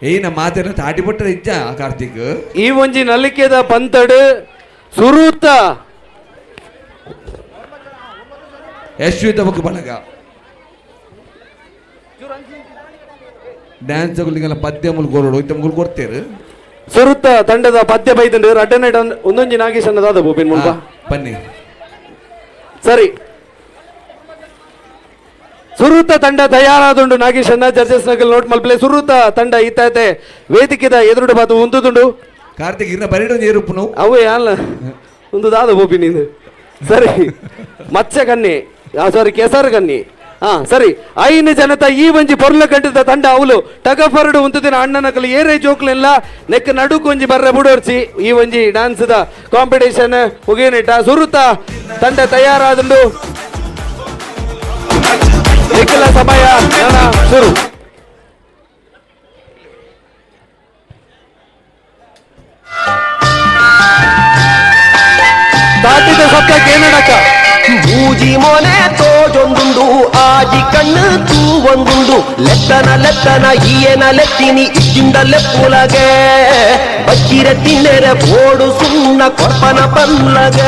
ಏ ನಮ್ಮ ಮಾತಿನ ತಾಟಿ ಪಟ್ಟರೆ ಇಜ್ಜ ಕಾರ್ತಿಕ್ ಈ ಒಂಜಿ ನಲಿಕೆದ ಪಂತಡು ಸುರೂತ ಯಶ್ವಿತ ಬೊಕ್ಕ ಬಳಗ ಡ್ಯಾನ್ಸ್ ಪದ್ಯ ಮುಲ್ ಕೊರಡು ಇತ್ತ ಮುಗುಲ್ ಕೊಡ್ತೇರು ಸುರುತ್ತ ತಂಡದ ಪದ್ಯ ಬೈದಂಡು ರಡ್ಡನೆ ಒಂದೊಂಜಿ ನಾಗೇಶ್ ಅನ್ನದಾದ ಬೋಪಿನ್ ಮುಲ್ಪ ಬನ್ನಿ ಸರಿ ಸುರುತ್ತ ತಂಡ ತಯಾರಾದುಂಡು ನಾಗೇಶ್ ಅನ್ನ ಜಡ್ಜಸ್ ನಗಲ್ ನೋಟ್ ಮಲ್ಪಲೆ ಸುರುತ್ತ ತಂಡ ಇತ್ತೈತೆ ವೇದಿಕೆದ ಎದುರುಡು ಬಾತು ಉಂದುದುಂಡು ಕಾರ್ತಿಕ್ ಇನ್ನ ಬರೀಡು ಏರುಪ್ಪುನು ಅವೇ ಅಲ್ಲ ಒಂದು ದಾದ ಬೋಪಿನ್ ಇದು ಸರಿ ಮಚ್ಚ ಕನ್ನಿ ಸಾರಿ ಕೆಸರು ಕನ್ನಿ ಹಾ ಸರಿ ಐನು ಜನತ ಈ ಒಂಜಿ ಪೊರ್ಲ ಕಂಟಿದ ತಂಡ ಅವಲು ಟಗಫರಡು ಉಂತುದಿನ ಅಣ್ಣನಕಲು ಏರೇ ಜೋಕ್ಲೆಲ್ಲ ನೆಕ್ ನಡುಕು ಒಂಜಿ ಬರ್ರೆ ಬುಡೋರ್ಚಿ ಈ ಒಂಜಿ ಡ್ಯಾನ್ಸ್ದ ಕಾಂಪಿಟೇಷನ್ ಮುಗಿಯನಿಟ್ಟ ಸುರುತ ತಂಡ ತಯಾರಾದುಂಡು ನಿಖಿಲ ಸಮಯ ನನ್ನ ಶುರು ದಾಟಿದ ಸಪ್ತ ಕೇನಡಕ ಮೂಜಿ ಮೊನೆ ತೋಜೊಂದುಂಡು ಆಜಿ ಕಣ್ಣು ತೂವೊಂದುಂಡು ಲೆತ್ತನ ಲೆತ್ತನ ಈಯನ ಲೆತ್ತಿನಿ ಇಜ್ಜಿಂದ ಲೆಪ್ಪುಲಗೆ ಬಚ್ಚಿರ ತಿನ್ನೆರ ಬೋಡು ಸುಣ್ಣ ಕೊರ್ಪನ ಪಲ್ಲಗ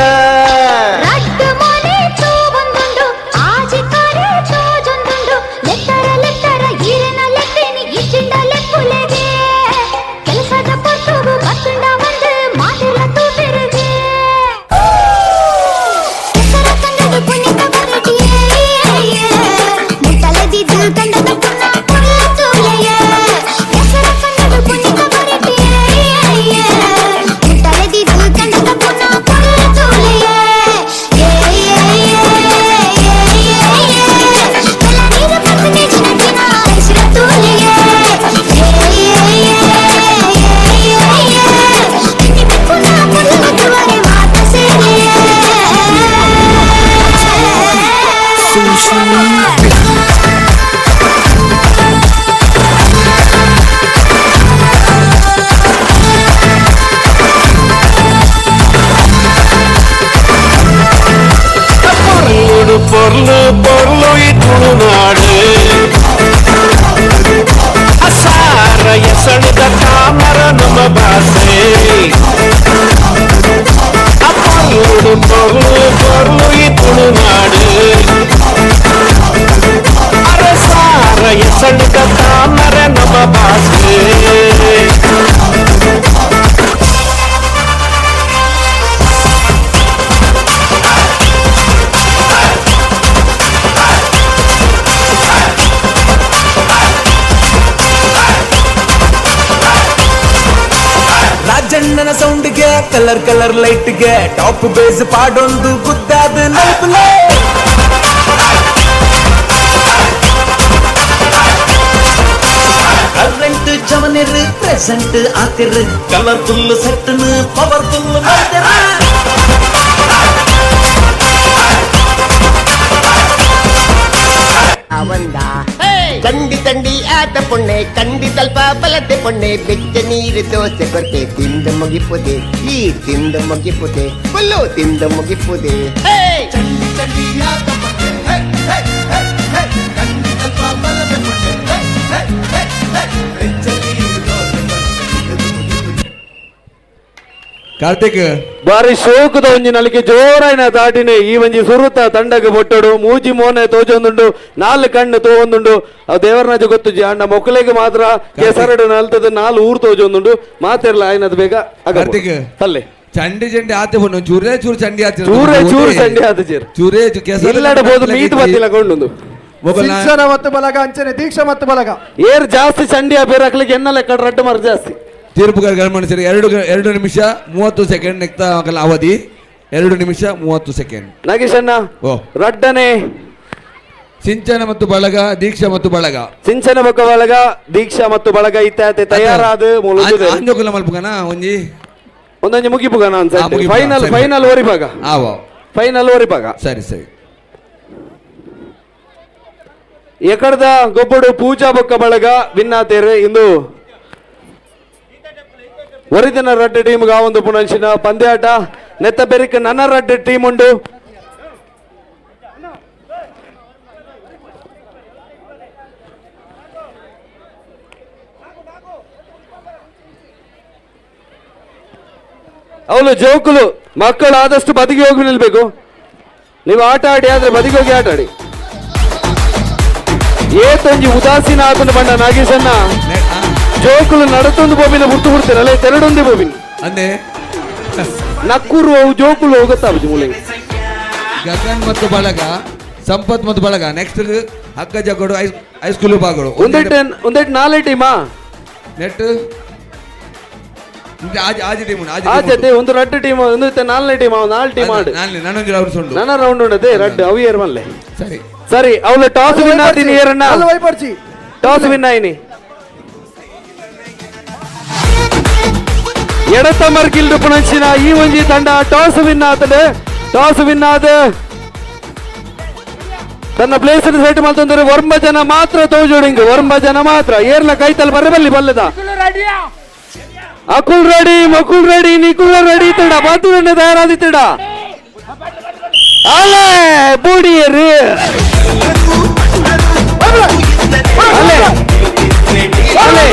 பொருளு பொருளு ತುಳುನಾಡು ಅಸಾರ ಎಸಣದ ತಾಮರ ನಮ್ಮ ಭಾಷೆ ಪೊರ್ಲು ಪೊರ್ಲು ಪೊರ್ಲು ಈ ತುಳುನಾಡು ಅರಸಾರ ಎಸಣದ ತಾಮರ ನಮ್ಮ ಭಾಷೆ. ರಾಜಣ್ಣನ ಸೌಂಡ್ಗೆ ಕಲರ್ ಕಲರ್ ಲೈಟ್ಗೆ ಟಾಪ್ ಬೇಸ್ ಪಾಡೊಂದು ಗುದ್ದಾದ ನಲ್ಪುಲೆ ಕರೆಂಟ್ ಜವನಿರು ಪ್ರೆಸೆಂಟ್ ಆತಿರು ಕಲರ್ಫುಲ್ ಸೆಟ್ನು ಪವರ್ಫುಲ್ ತಂಡಿ ತಂಡಿ ಆತ ಪೊಣ್ಣೆ ಕಂಡಿ ತಲ್ಪ ಬಲತೆ ಪೊಣ್ಣೆ ಬೆಚ್ಚ ನೀರು ದೋಸೆ ಕೊರ್ತೆ ತಿಂದ ಮುಗಿಪುದೆ ಈ ತಿಂದ ಮುಗಿಪುದೆ ಫುಲ್ಲು ತಿಂದ ಮುಗಿಪುದೆ. ಚಂಡಿ ಚಂಡಿ ಆತ ಪೊಣ್ಣೆ ಹೇ ಹೇ ಹೇ ಹೇ ಕಂಡಿ ತಲ್ಪ ಬಲತೆ ಪೊಣ್ಣೆ ಹೇ ಹೇ ಹೇ ಹೇ ಬೆಚ್ಚ ನೀರು ದೋಸೆ ಕೊರ್ತೆ ತಿಂದ ಮುಗಿಪುದೆ. Karthik ಬಾರಿ ಶೋಕದ ಒಂಜಿ ನಲಿಕೆ ಜೋರಾಯಿನ ದಾಟಿನೆ ಈ ಒಂಜಿ ಸುರುತ ತಂಡಗ ಬೊಟ್ಟಡು ಮೂಜಿ ಮೋನೆ ತೋಜೊಂದುಂಡು ನಾಲ್ ಕಣ್ಣು ತೋವೊಂದುಂಡು ಅವು ದೇವರನಾಜ ಗೊತ್ತುಜಿ ಅಣ್ಣ ಮೊಕ್ಕಲೆಗೆ ಮಾತ್ರ ಕೆಸರಡು ನಲ್ತದ ನಾಲ್ ಊರು ತೋಜೊಂದುಂಡು ಮಾತಿರ್ಲ ಆಯ್ನದು ಬೇಗ ಕಾರ್ತಿಕ್ ಅಲ್ಲೇ ಚಂಡಿ ಚಂಡಿ ಆತೆ ಬೊನ್ನು ಚೂರೇ ಚೂರು ಚಂಡಿ ಆತೆ ಚೂರೇ ಚೂರು ಚಂಡಿ ಆತೆ ಚೇರು ಚೂರೇ ಕೆಸರು ಇಲ್ಲಡೆ ಬೋದು ಮೀಟ್ ಬತ್ತಿಲ್ಲ ಕೊಂಡು ಸಿಂಚನ ಮತ್ತು ಬಲಗ ಅಂಚನೆ ದೀಕ್ಷಾ ಮತ್ತು ಬಲಗ ಏರ್ ಜಾಸ್ತಿ ಚಂಡಿ ಆ ಬೇರೆ ಹಾಕ್ಲಿಕ್ಕೆ ಎನ್ನಲ್ಲ ಕಡೆ ರಡ್ಡು ಮರ ಜಾಸ್ತಿ ತೀರ್ಪುಗಾರ ಗಮನಿಸಿರಿ 2 ನಿಮಿಷ 30 ಸೆಕೆಂಡ್ ನೆಕ್ತ ಅವಧಿ 2 ನಿಮಿಷ 30 ಸೆಕೆಂಡ್. ನಾಗೇಶಣ್ಣ ಓ ರಡ್ಡನೆ ಸಿಂಚನ ಮತ್ತು ಬಳಗ ದೀಕ್ಷಾ ಮತ್ತು ಬಳಗ ಸಿಂಚನ ಬೊಕ್ಕ ಬಳಗ ದೀಕ್ಷಾ ಮತ್ತು ಬಳಗ ಇತ್ಯಾದಿ ತಯಾರಾದ ಆಂಜೋಕುಲ ಮಲ್ಪುಗನ ಒಂಜಿ ಒಂದೊಂಜಿ ಮುಗಿಪುಗನ ಅನ್ಸ ಫೈನಲ್ ಫೈನಲ್ ಓರಿಭಾಗ ಆವ ಫೈನಲ್ ಓರಿಭಾಗ ಸರಿ ಸರಿ. ಎಕಡದ ಗೊಬ್ಬಡು ಪೂಜಾ ಬೊಕ್ಕ ಬಳಗ ವಿನ್ನಾತೇರು ಇಂದು ಒರಿದಿನ ರಡ್ಡು ಟೀಮ್ ಗಾವೊಂದು ಪುನಂಚಿನ ಪಂದ್ಯಾಟ ನೆತ್ತ ಬೆರಿಕ್ ನನ್ನ ರಡ್ಡು ಟೀಮ್ ಉಂಡು. ಅವಳು ಜೋಕುಲು ಮಕ್ಕಳು ಆದಷ್ಟು ಬದಿಗೆ ಹೋಗಿ ನಿಲ್ಬೇಕು. ನೀವು ಆಟ ಆಡಿ ಆದ್ರೆ ಬದಿಗೆ ಹೋಗಿ ಆಟ ಆಡಿ. ಏತೊಂಜಿ ಉದಾಸೀನ ಆತನ ಬಣ್ಣ ನಾಗೇಶನ್ನ ಜೋಕುಲು ನಡತೊಂದು ಬೋಬಿನ ಗುರ್ತು ಬಿಡ್ತೀರಲ್ಲ ತೆರಡೊಂದೇ ಬೋಬಿನ ಅಂದೆ ನಕ್ಕೂರು ಅವು ಜೋಕುಲು ಹೋಗುತ್ತಾ ಮೂಲೆ. ಗಗನ್ ಮತ್ತು ಬಳಗ ಸಂಪತ್ ಮತ್ತು ಬಳಗ ನೆಕ್ಸ್ಟ್ ಹಕ್ಕ ಜಗೋಡು ಹೈಸ್ಕೂಲ್ ಬಾಗಳು ಒಂದೆಟ್ಟು ಒಂದೆಟ್ಟು ನಾಲ್ಕು ಟೀಮಾ ನೆಟ್ ಆಜಿ ಟೀಮ್ ಆಜತೆ ಒಂದು ರಡ್ಡು ಟೀಮ್ ಒಂದು ನಾಲ್ನೇ ಟೀಮ್ ನಾಲ್ಕು ಟೀಮ್ ಆಡು ನಾನೊಂದು ರೌಂಡ್ ಉಂಟು ನನ್ನ ರೌಂಡ್ ಉಂಟದೆ ರಡ್ಡು ಅವು ಏರ್ ಮಲ್ಲೆ. ಸರಿ ಸರಿ ಅವಳು ಟಾಸ್ ವಿನ್ ಆತೀನಿ ಏರಣ್ಣ ಟಾಸ್ ವಿನ್ ಆಯ್ನಿ. ಎಡತ ಮರ್ಗಿಲ್ಡು ಪುಣಂಚಿನ ಈ ಒಂಜಿ ತಂಡ ಟಾಸ್ ವಿನ್ ಆತಂಡೆ ಟಾಸ್ ವಿನ್ ಆದ ತನ್ನ ಪ್ಲೇಸ್ ಸೆಟ್ ಮಾಡ್ತಂದ್ರೆ ವರ್ಮ ಜನ ಮಾತ್ರ ತೋಜೋಡಿಂಗ್ ವರ್ಮ ಜನ ಮಾತ್ರ ಏರ್ಲ ಕೈತಲ್ ಬರ್ರೆ ಬಲ್ಲಿ ಬಲ್ಲದ ಅಕುಲ್ ರೆಡಿ ಮಕುಲ್ ರೆಡಿ ನಿಕುಲ್ ರೆಡಿ ಇತ್ತಡ ಬಾತು ತಯಾರಾದಿತ್ತಡ ಅಲೆ ಬೂಡಿಯರು ಅಲೆ ಅಲೆ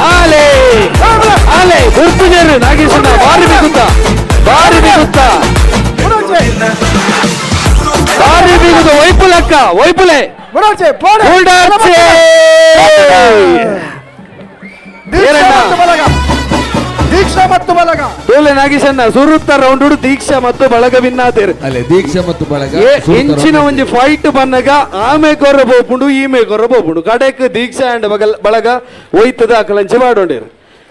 ಅಲೆ ಅಲೆ ಗುರ್ಪುಜರು ನಾಗೇಶನ ಬಾರಿ ಬಿಗುತ್ತ ಬಾರಿ ಬಿಗುತ್ತ ಬಾರಿ ಬಿಗುದು ವೈಪುಲಕ್ಕ ವೈಪುಲೆ ದೀಕ್ಷಾ ಮತ್ತು ಬಳಗ ತೋಲೆ ನಾಗೇಶನ್ನ ಸುರುತ್ತ ರೌಂಡ್ ದೀಕ್ಷಾ ಮತ್ತು ಬಳಗ ವಿನ್ನಾತೇರು ಅಲ್ಲೇ ದೀಕ್ಷಾ ಮತ್ತು ಬಳಗ ಇಂಚಿನ ಒಂಜಿ ಫೈಟ್ ಬನ್ನಗ ಆಮೆ ಕೊರ ಬೋಪುಂಡು ಈಮೆ ಕೊರ ಬೋಪುಂಡು ಕಡೆಕ್ ದೀಕ್ಷಾ ಅಂಡ್ ಬಳಗ ಒಯ್ತದ ಅಕಲಂಚೆ ಮಾಡೋಂಡಿರು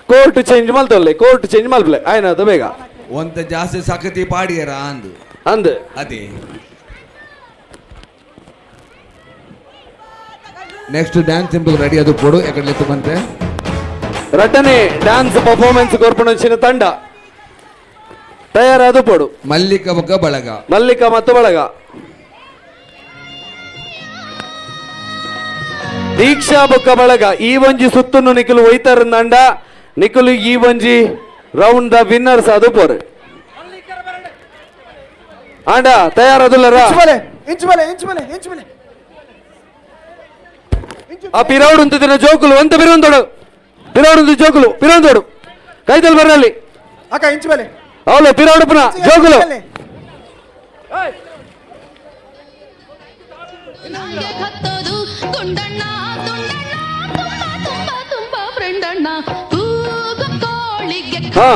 ಕೋರ್ಟ್ ಚೇಂಜ್ ಮಲ್ತೊಲ್ಲೆ ಕೋರ್ಟ್ ಚೇಂಜ್ ಮಲ್ಪಲೆ ಆಯ್ನಾತ ಬೇಗ ಒಂತ ಜಾಸ್ತಿ ಸಕತಿ ಪಾಡಿಯರ ಅಂದು ಅಂದು ಅದೇ next dance ready ಅದು ಕೊಡು ಯಾಕಡೆ ಬಂತೆ ರಟನೆ ಡ್ಯಾನ್ಸ್ ಪರ್ಫಾರ್ಮೆನ್ಸ್ ಕೊರ್ಪುಣಂಚಿನ ತಂಡ ತಯಾರಾದ ಪೋಡು ಮಲ್ಲಿಕ ಬೊಕ್ಕ ಬಳಗ ಮಲ್ಲಿಕ ಮತ್ತು ಬಳಗ ದೀಕ್ಷಾ ಬೊಕ್ಕ ಬಳಗ ಈ ಒಂಜಿ ಸುತ್ತನ್ನು ನಿಖಲು ಒಯ್ತಾರಂದಂಡ ನಿಖಲು ಈ ಒಂಜಿ round the winners ಅದು ಪೋರು ಆಂಡ ತಯಾರದುಲ್ಲರ ಆ ಪಿರೌಡ್ ఉంటున్న ಜೋಕುಲು ಒಂತ ಬಿರೊಂದೋಡು ಪಿರೌಡು ಜೋಕುಲು ಪಿರೊಂದೋಡು ಕೈತಲ್ ಬರಲಿ ಅಕ್ಕ ಇಂಚು ಮೇಲೆ ಅವಳು ಪಿರೌಡು ಪುನಃ ಜೋಕುಲು ಹಾ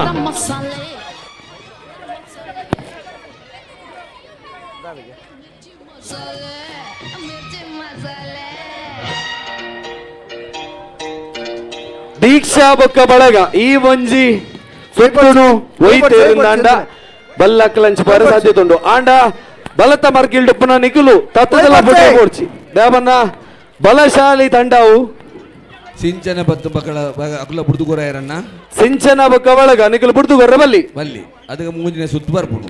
ದೀಕ್ಷಾ ಬೊಕ್ಕ ಬಳಗ ಈ ಒಂಜಿ ಸುತ್ತುನು ಒಯ್ತೇರಿಂದಾಂಡ ಬಲ್ಲಕ್ಕಲಂಚಿ ಬರ ಸಾಧ್ಯತೆ ಉಂಡು ಆಂಡ ಬಲತ ಮರ್ಗಿಲ್ಡ್ ಪುನಃ ನಿಖಲು ತತ್ತದಲ ಪುಟ ಪೋಡ್ಚಿ ದೇವನ್ನ ಬಲಶಾಲಿ ತಂಡವು ಸಿಂಚನ ಬತ್ತು ಬಕಳ ಅಕುಲ ಬುಡ್ದುಗೊರಯರನ್ನ ಸಿಂಚನ ಬೊಕ್ಕ ಬಳಗ ನಿಖಲು ಬುಡ್ದುಗೊರ್ರ ಬಲ್ಲಿ ಬಲ್ಲಿ ಅದಕ್ಕೆ ಮೂಜಿನ ಸುತ್ತು ಬರ್ಪುಂಡು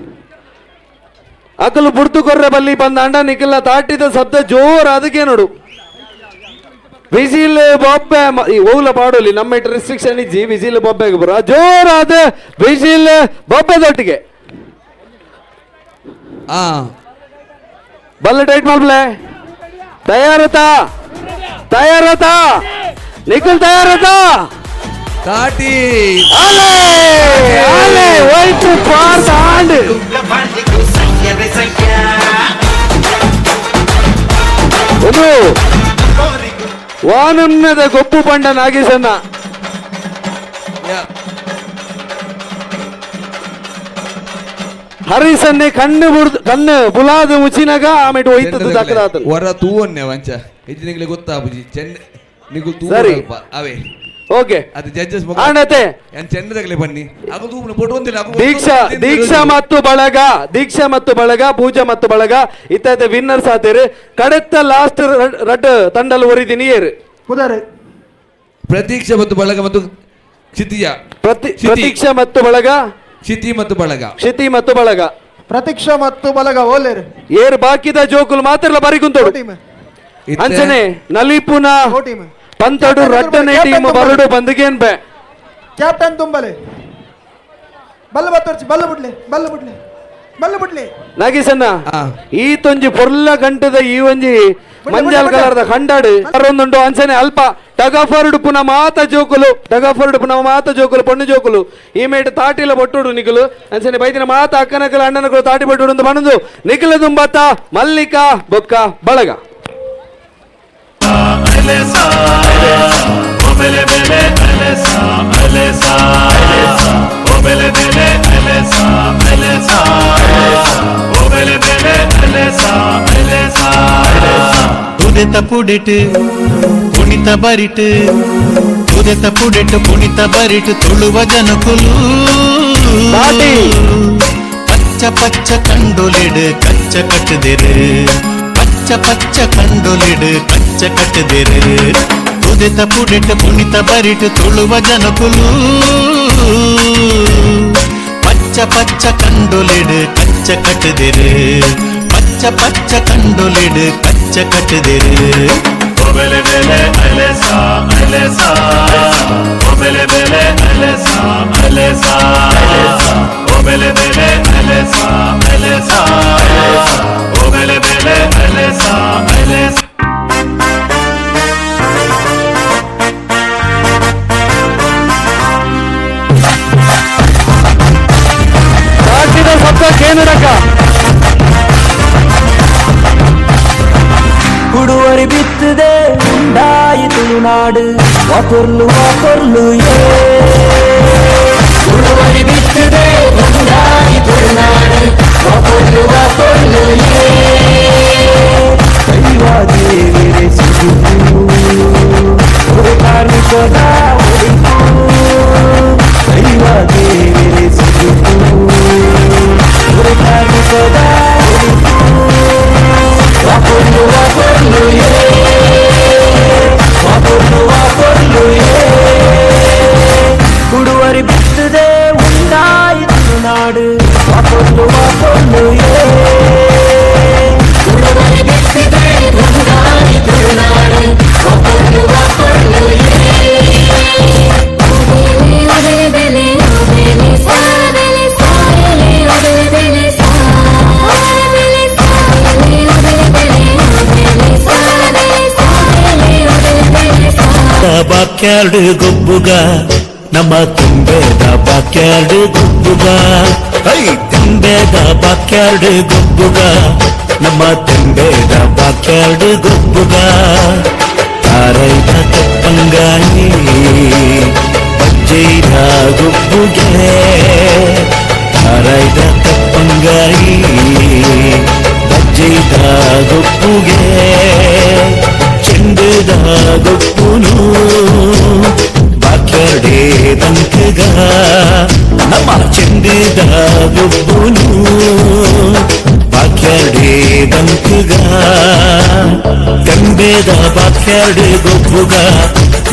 ಅಕಲು ಬುಡ್ದುಗೊರ್ರ ಬಲ್ಲಿ ಬಂದಾಂಡ ನಿಖಲ ತಾಟಿದ ಶಬ್ದ ಜೋರ್ ಅದಕ್ಕೆ ನೋಡು ವಿಸಿಲ್ ಬೊಬ್ಬೆ ಓಲ ಪಾಡೋಲಿ ನಮ್ಮ ರಿಸ್ಟ್ರಿಕ್ಷನ್ ಇಜ್ಜಿ ವಿಸಿಲ್ ಬೊಬ್ಬೆಗೆ ಬರ ಜೋರಾದ ವಿಸಿಲ್ ಬೊಬ್ಬೆದೊಟ್ಟಿಗೆ ಬಲ್ಲ tight ಮಾಡ್ಬ್ಲೆ ತಯಾರತಾ ತಯಾರತಾ Nikhil ತಯಾರತಾ ತಾಟಿ Aale Aale white for and ಒಂದು ವಾನಮ್ನದ ಗೊಪ್ಪು ಪಂಡ ನಾಗೇಶನ್ನ ಹರಿಸನ್ನೆ ಕಣ್ಣು ಬುಡ್ದು ಕಣ್ಣು ಬುಲಾದ ಮುಚಿನಾಗ ಆಮೇಲೆ ಹೋಯ್ತದ್ದು ದಾಖಲಾತನು ವರ ತೂವನ್ನೆ ವಂಚ ಹೆಚ್ಚಿನ ಗೊತ್ತಾಪುಜಿ ಚೆಂಡ ನಿಗು ತೂ ಸರಿ. ಅಲ್ಪ ಅವೇ ಓಕೆ ಅದು ಜಡ್ಜಸ್ ಆಣತೆ ಏನ್ ಚೆಂಡದಾಗಲೇ ಬನ್ನಿ ಅದು ತೂಪುನ ಪೊಟ್ಟು ಒಂದಿಲ್ಲ ಅಗು ದೀಕ್ಷಾ ದೀಕ್ಷಾ ಮತ್ತು ಬಳಗ ದೀಕ್ಷಾ ಮತ್ತು ಬಳಗ ಪೂಜಾ ಮತ್ತು ಬಳಗ ಇತ್ತ ವಿನ್ನರ್ಸ್ ಆತೇರು ಕಡೆತ್ತ ಲಾಸ್ಟ್ ರಡ್ ತಂಡಲ್ ಒರಿದಿನಿ ಏರು ಕುದರೆ ಪ್ರತೀಕ್ಷಾ ಮತ್ತು ಬಳಗ ಮತ್ತು ಕ್ಷಿತಿಯ ಪ್ರತೀಕ್ಷಾ ಮತ್ತು ಬಳಗ ಕ್ಷಿತಿ ಮತ್ತು ಬಳಗ ಕ್ಷಿತಿ ಮತ್ತು ಬಳಗ ಪ್ರತೀಕ್ಷಾ ಮತ್ತು ಬಲಗ ಓಲೇರು ಏರು ಬಾಕಿದ ಜೋಕುಲು ಮಾತ್ರ ಬರಿ ಕುಂತೋಡು ಅಂಚನೆ ನಲಿಪುನ ಪಂತಡು ರಡ್ಡನೆ ಟೀಮ್ ಬರಡು ಬಂದಿಗೇನ್ ಬೆ ಕ್ಯಾಪ್ಟನ್ ತುಂಬಲೆ ಬಲ್ಲ ಬತ್ತೊರ್ಚಿ ಬಲ್ಲ ಬಿಡ್ಲೆ ಬಲ್ಲ ಬಿಡ್ಲೆ ಬಲ್ಲ ಬಿಡ್ಲೆ ನಾಗೇಶಣ್ಣ ಈ ತೊಂಜಿ ಪೊರ್ಲ ಗಂಟದ ಈ ಒಂಜಿ ಮಂಜಾಲ್ ಕಲರ್ದ ಖಂಡಾಡು ಒಂದುಂಡು ಅಂಚನೆ ಅಲ್ಪ ಟಗಫರ್ಡ್ ಪುನಃ ಮಾತ ಜೋಕುಲು ಟಗಫರ್ಡ್ ಪುನಃ ಮಾತ ಜೋಕುಲು ಪೊಣ್ಣು ಜೋಕುಲು ಈ ಮೇಟ್ ತಾಟಿಲ ಬೊಟ್ಟುಡು ನಿಖಲು ಅಂಚನೆ ಬೈದಿನ ಮಾತ ಅಕ್ಕನಕಲು ಅಣ್ಣನಕಲು ತಾಟಿ ಬೊಟ್ಟುಡು ಅಂತ ಬಣದು ನಿಖಲ ದುಂಬತ್ತ ಮಲ್ಲಿಕಾ ಬೊಕ್ಕ ಬಳಗ ಉದೆತ ಪುಡೆಟ್ ಪುಣಿತ ಬರಿಟ್ ಉದೆತ ಪುಡೆಟ್ ಪುಣಿತ ಬರಿಟ್ ತುಳುವ ಜನಕುಲು ಪಚ್ಚ ಪಚ್ಚ ಕಂಡೊಲಿಡು ಕಚ್ಚ ಕಟ್ಟದಿರು ಪಚ್ಚ ಪಚ್ಚ ಕಂಡೊಲಿಡು ಕಚ್ಚ ಕಟ್ಟದಿರು ಉದೆತ ಪುಡೆಟ್ ಪುಣಿತ ಬರಿಟ್ ತುಳುವ ಜನಕುಲು ಪಚ್ಚ ಪಚ್ಚ ಕಂಡೊಲಿಡು ಕಚ್ಚ ಕಟ್ಟದಿರು ಪಚ್ಚ ಪಚ್ಚ ಕಂಡೊಲಿಡು ಕಚ್ಚ ಕಟ್ಟದಿರು ಬೆಲೆ ಬೆಲೆ ಅಲೆಸಾ ಅಲೆಸಾ ಓ ಬೆಲೆ ಬೆಲೆ ಅಲೆಸಾ ಅಲೆಸಾ ಓ ಬೆಲೆ ಬೆಲೆ ಅಲೆಸಾ ಅಲೆಸಾ ಓ ಬೆಲೆ ಬೆಲೆ ಅಲೆಸಾ ಅಲೆಸಾ ತಾಟಿದ ಶಬ್ದ ಕೇಂದ್ರಕ ಕುಡುವರಿ ಬಿತ್ತದೆ ಉಂಡಾಯಿ ತುಳುನಾಡು ವಾಪೊರ್ಲು ವಾಪೊರ್ಲು ಏ ಕುಡುವರಿ ಬಿತ್ತದೆ ಉಂಡಾಯಿ ತುಳುನಾಡು ವಾಪೊರ್ಲು ವಾಪೊರ್ಲು ಏ ದೈವ ದೇವರೇ ಸಿಗುತ್ತು ஒரு ಕಾರ್ಮಿಕದ ಒಳಿತು ದೈವ ದೇವರೇ ಸಿಗುತ್ತು ஒரு ಕಾರ್ಮಿಕದ ಒಳಿತು ವಾಪೊರ್ಲು ವಾಪೊರ್ಲು ಏ ವಾಪೊರ್ಲು ವಾಪೊರ್ಲು ಏ ಕುಡುವರಿ ಬಿತ್ತದೆ ಉಂಡಾಯಿತು ನಾಡು ವಾಪೊರ್ಲು ವಾಪೊರ್ಲು ಏ ಕುಡುವರಿ ಬಿತ್ತದೆ ಉಂಡಾಯಿತು ನಾಡು ವಾಪೊರ್ಲು ವಾಪೊರ್ಲು ಬಾಕ್ಯಾರ್ಡ್ ಗೊಬ್ಬುಗ ನಮ್ಮ ತುಂಬೆದ ಬಾಕ್ಯಾರ್ಡ್ ಗೊಬ್ಬುಗ I ತುಂಬೆದ ಬಾಕ್ಯಾರ್ಡ್ ಗೊಬ್ಬುಗ ನಮ್ಮ ತುಂಬೆದ ಬಾಕ್ಯಾರ್ಡ್ ಗೊಬ್ಬುಗ ತಾರೈದ ತಪ್ಪಂಗಾಯಿ ಬಜ್ಜೈದ ಗೊಬ್ಬುಗೆ ತಾರೈದ ತಪ್ಪಂಗಾಯಿ ಬಜ್ಜೈದ ಗೊಬ್ಬುಗೆ ಚೆಂಡುದ ಗೊಪ್ಪುನು ಬಾಕ್ಯಾರ್ಡೇ ದಂಕಗ ನಮ್ಮ ಚೆಂಡುದ ಗೊಬ್ಬುನು ಬಾಕ್ಯಾರ್ಡೇ ದಂಕಗ ತೆಂಬೇದ ಬಾಕ್ಯಾರ್ಡ್ ಗೊಬ್ಬುಗ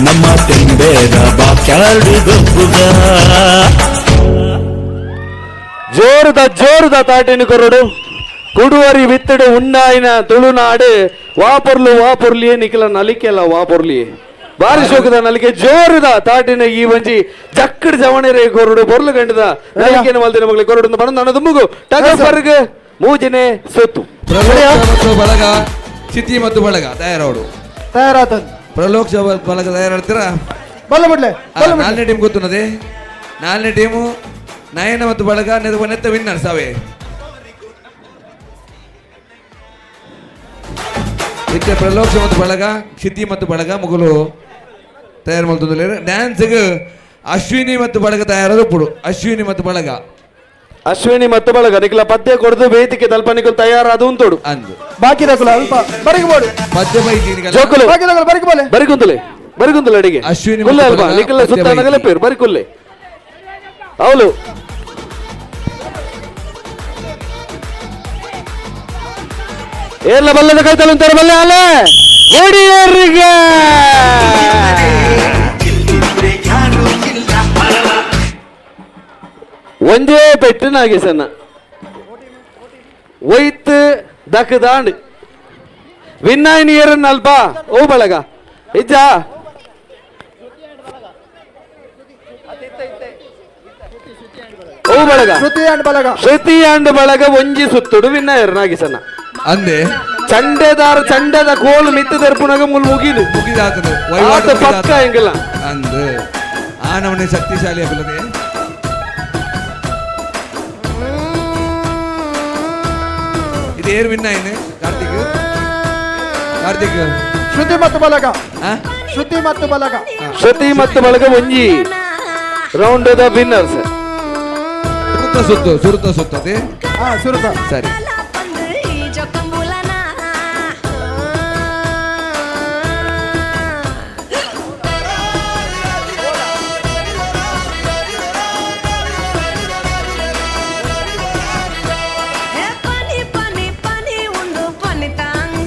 ನಮ್ಮ ತೆಂಬೇದ ಬಾಕ್ಯಾರ್ಡ್ ಗೊಬ್ಬುಗ ಜೋರುದ ಜೋರುದ ತಾಟಿನ ಕೊರಡು ಕುಡುವರಿ ವಿತ್ತಡು ಉಂಡಾಯಿನ ತುಳುನಾಡು ವಾಪೊರ್ಲು ವಾಪೊರ್ಲಿಯೇ ನಿಖಲ ನಲಿಕೆಲ್ಲ ವಾಪೊರ್ಲಿ ಬಾರಿ ಶೋಕದ ನಲಿಕೆ ಜೋರುದ ತಾಟಿನ ಈ ಒಂಜಿ ಜಕ್ಕಡ್ ಜವಣೆರೆ ಕೊರಡು ಪೊರ್ಲು ಗಂಡದ ನಲಿಕೆನ ಮಲ್ದಿನ ಮಗಳಿಗೆ ಕೊರಡು ಬಣ್ಣ ನನ್ನ ದುಂಬುಗು ಟಗಫರ್ಗ್ ಮೂಜಿನೆ ಸೊತ್ತು ಪ್ರಲೋಕ್ಷ ಮತ್ತು ಬಳಗ ಕ್ಷಿತಿ ಮತ್ತು ಬಳಗ ತಯಾರೋಡು ತಯಾರಾತನ್ ಪ್ರಲೋಕ್ಷ ಬಳಗ ತಯಾರಾಡ್ತೀರಾ? ಬಲ್ಲ ಬಿಡ್ಲೆ. ನಾಲ್ನೇ ಟೀಮ್ ಗೊತ್ತುನ್ನದೆ. ನಾಲ್ನೇ ಟೀಮು ನಯನ ಮತ್ತು ಬಳಗ ನೆತ್ತ ವಿನ್ನರ್ಸ್ ಅವೇ. ಇತ್ತೆ ಪ್ರಲೋಕ್ಷ ಮತ್ತು ಬಳಗ, ಕ್ಷಿತಿ ಮತ್ತು ಬಳಗ ಮುಗುಲು ತಯಾರು ಮಾಡ್ತಂದ್ರೆ ಡ್ಯಾನ್ಸ್ಗೆ ಅಶ್ವಿನಿ ಮತ್ತು ಬಳಗ ತಯಾರಾದ ಪುಡು. ಅಶ್ವಿನಿ ಮತ್ತು ಬಳಗ, ಅಶ್ವಿನಿ ಮತ್ತು ಬಳಗ ನಿಖಲ ಪದ್ಯ ಕೊಡ್ದು ವೇದಿಕೆ ತಲ್ಪ ನಿಖಲ್ ತಯಾರಾದ ಉಂಟೋಡು ಅಂದು ಬಾಕಿ ದಕುಲ ಅಲ್ಪ ಬರಿಗೆ ಬೋಡು ಪದ್ಯ ಬೈತಿ ಜೋಕುಲು ಬಾಕಿ ದಕುಲ ಬರಿಗೆ ಬೋಲೆ ಬರಿಗುಂತಲೆ ಬರಿಗುಂತಲೆ ಅಡಿಗೆ ಅಶ್ವಿನಿ ಕುಲ್ಲೆ ಅಲ್ಪ ನಿಖಲ ಸುತ್ತ ನಗಲೆ ಪೇರು ಬರಿ ಕುಲ್ಲೆ ಅವಳು ಏರ್ಲ ಬಲ್ಲದ ಕೈತಲು ಅಂತಾರೆ ಬಲ್ಲೆ ಅಲೆ ಒಡಿಯರಿಗೆ ಒಂದೇ ಪೆಟ್ಟು ನಾಗೇಶನ್ನ ಒಯ್ತು ದಕ್ಕದಾಂಡ್ ವಿನ್ನಾಯನ್ ಏರನ್ ಅಲ್ಪ ಓ ಬಳಗ ಇಜ್ಜ ಓ ಬಳಗ ಶ್ರುತಿ ಅಂಡ್ ಬಳಗ, ಶ್ರುತಿ ಅಂಡ್ ಬಳಗ ಒಂಜಿ ಸುತ್ತುಡು ವಿನ್ನಾಯರ್ ನಾಗೇಶನ್ನ ಅಂದೆ ಚಂಡೆದಾರ ಚಂಡದ ಕೋಲು ಮಿತ್ತು ದರ್ಪುಣಗ ಮುಲ್ ಮುಗಿದು ಮುಗಿದಾತನು ಆತ ಪಕ್ಕ ಹೆಂಗಿಲ್ಲ ಅಂದು ಆ ನಮನೆ ಶಕ್ತಿಶಾಲಿ ಅಭಿಲದೆ. ಇದು ಏರ್ ವಿನ್ ಆಯ್ನೆ ಕಾರ್ತಿಕ್, ಕಾರ್ತಿಕ್ ಶ್ರುತಿ ಮತ್ತು ಬಲಗ, ಶ್ರುತಿ ಮತ್ತು ಬಲಗ, ಶ್ರುತಿ ಮತ್ತು ಬಳಗ ಒಂಜಿ round the winners. ಸುರುತ ಸುತ್ತು, ಸುರುತ ಸುತ್ತದೆ. ಸುರುತ ಸರಿ.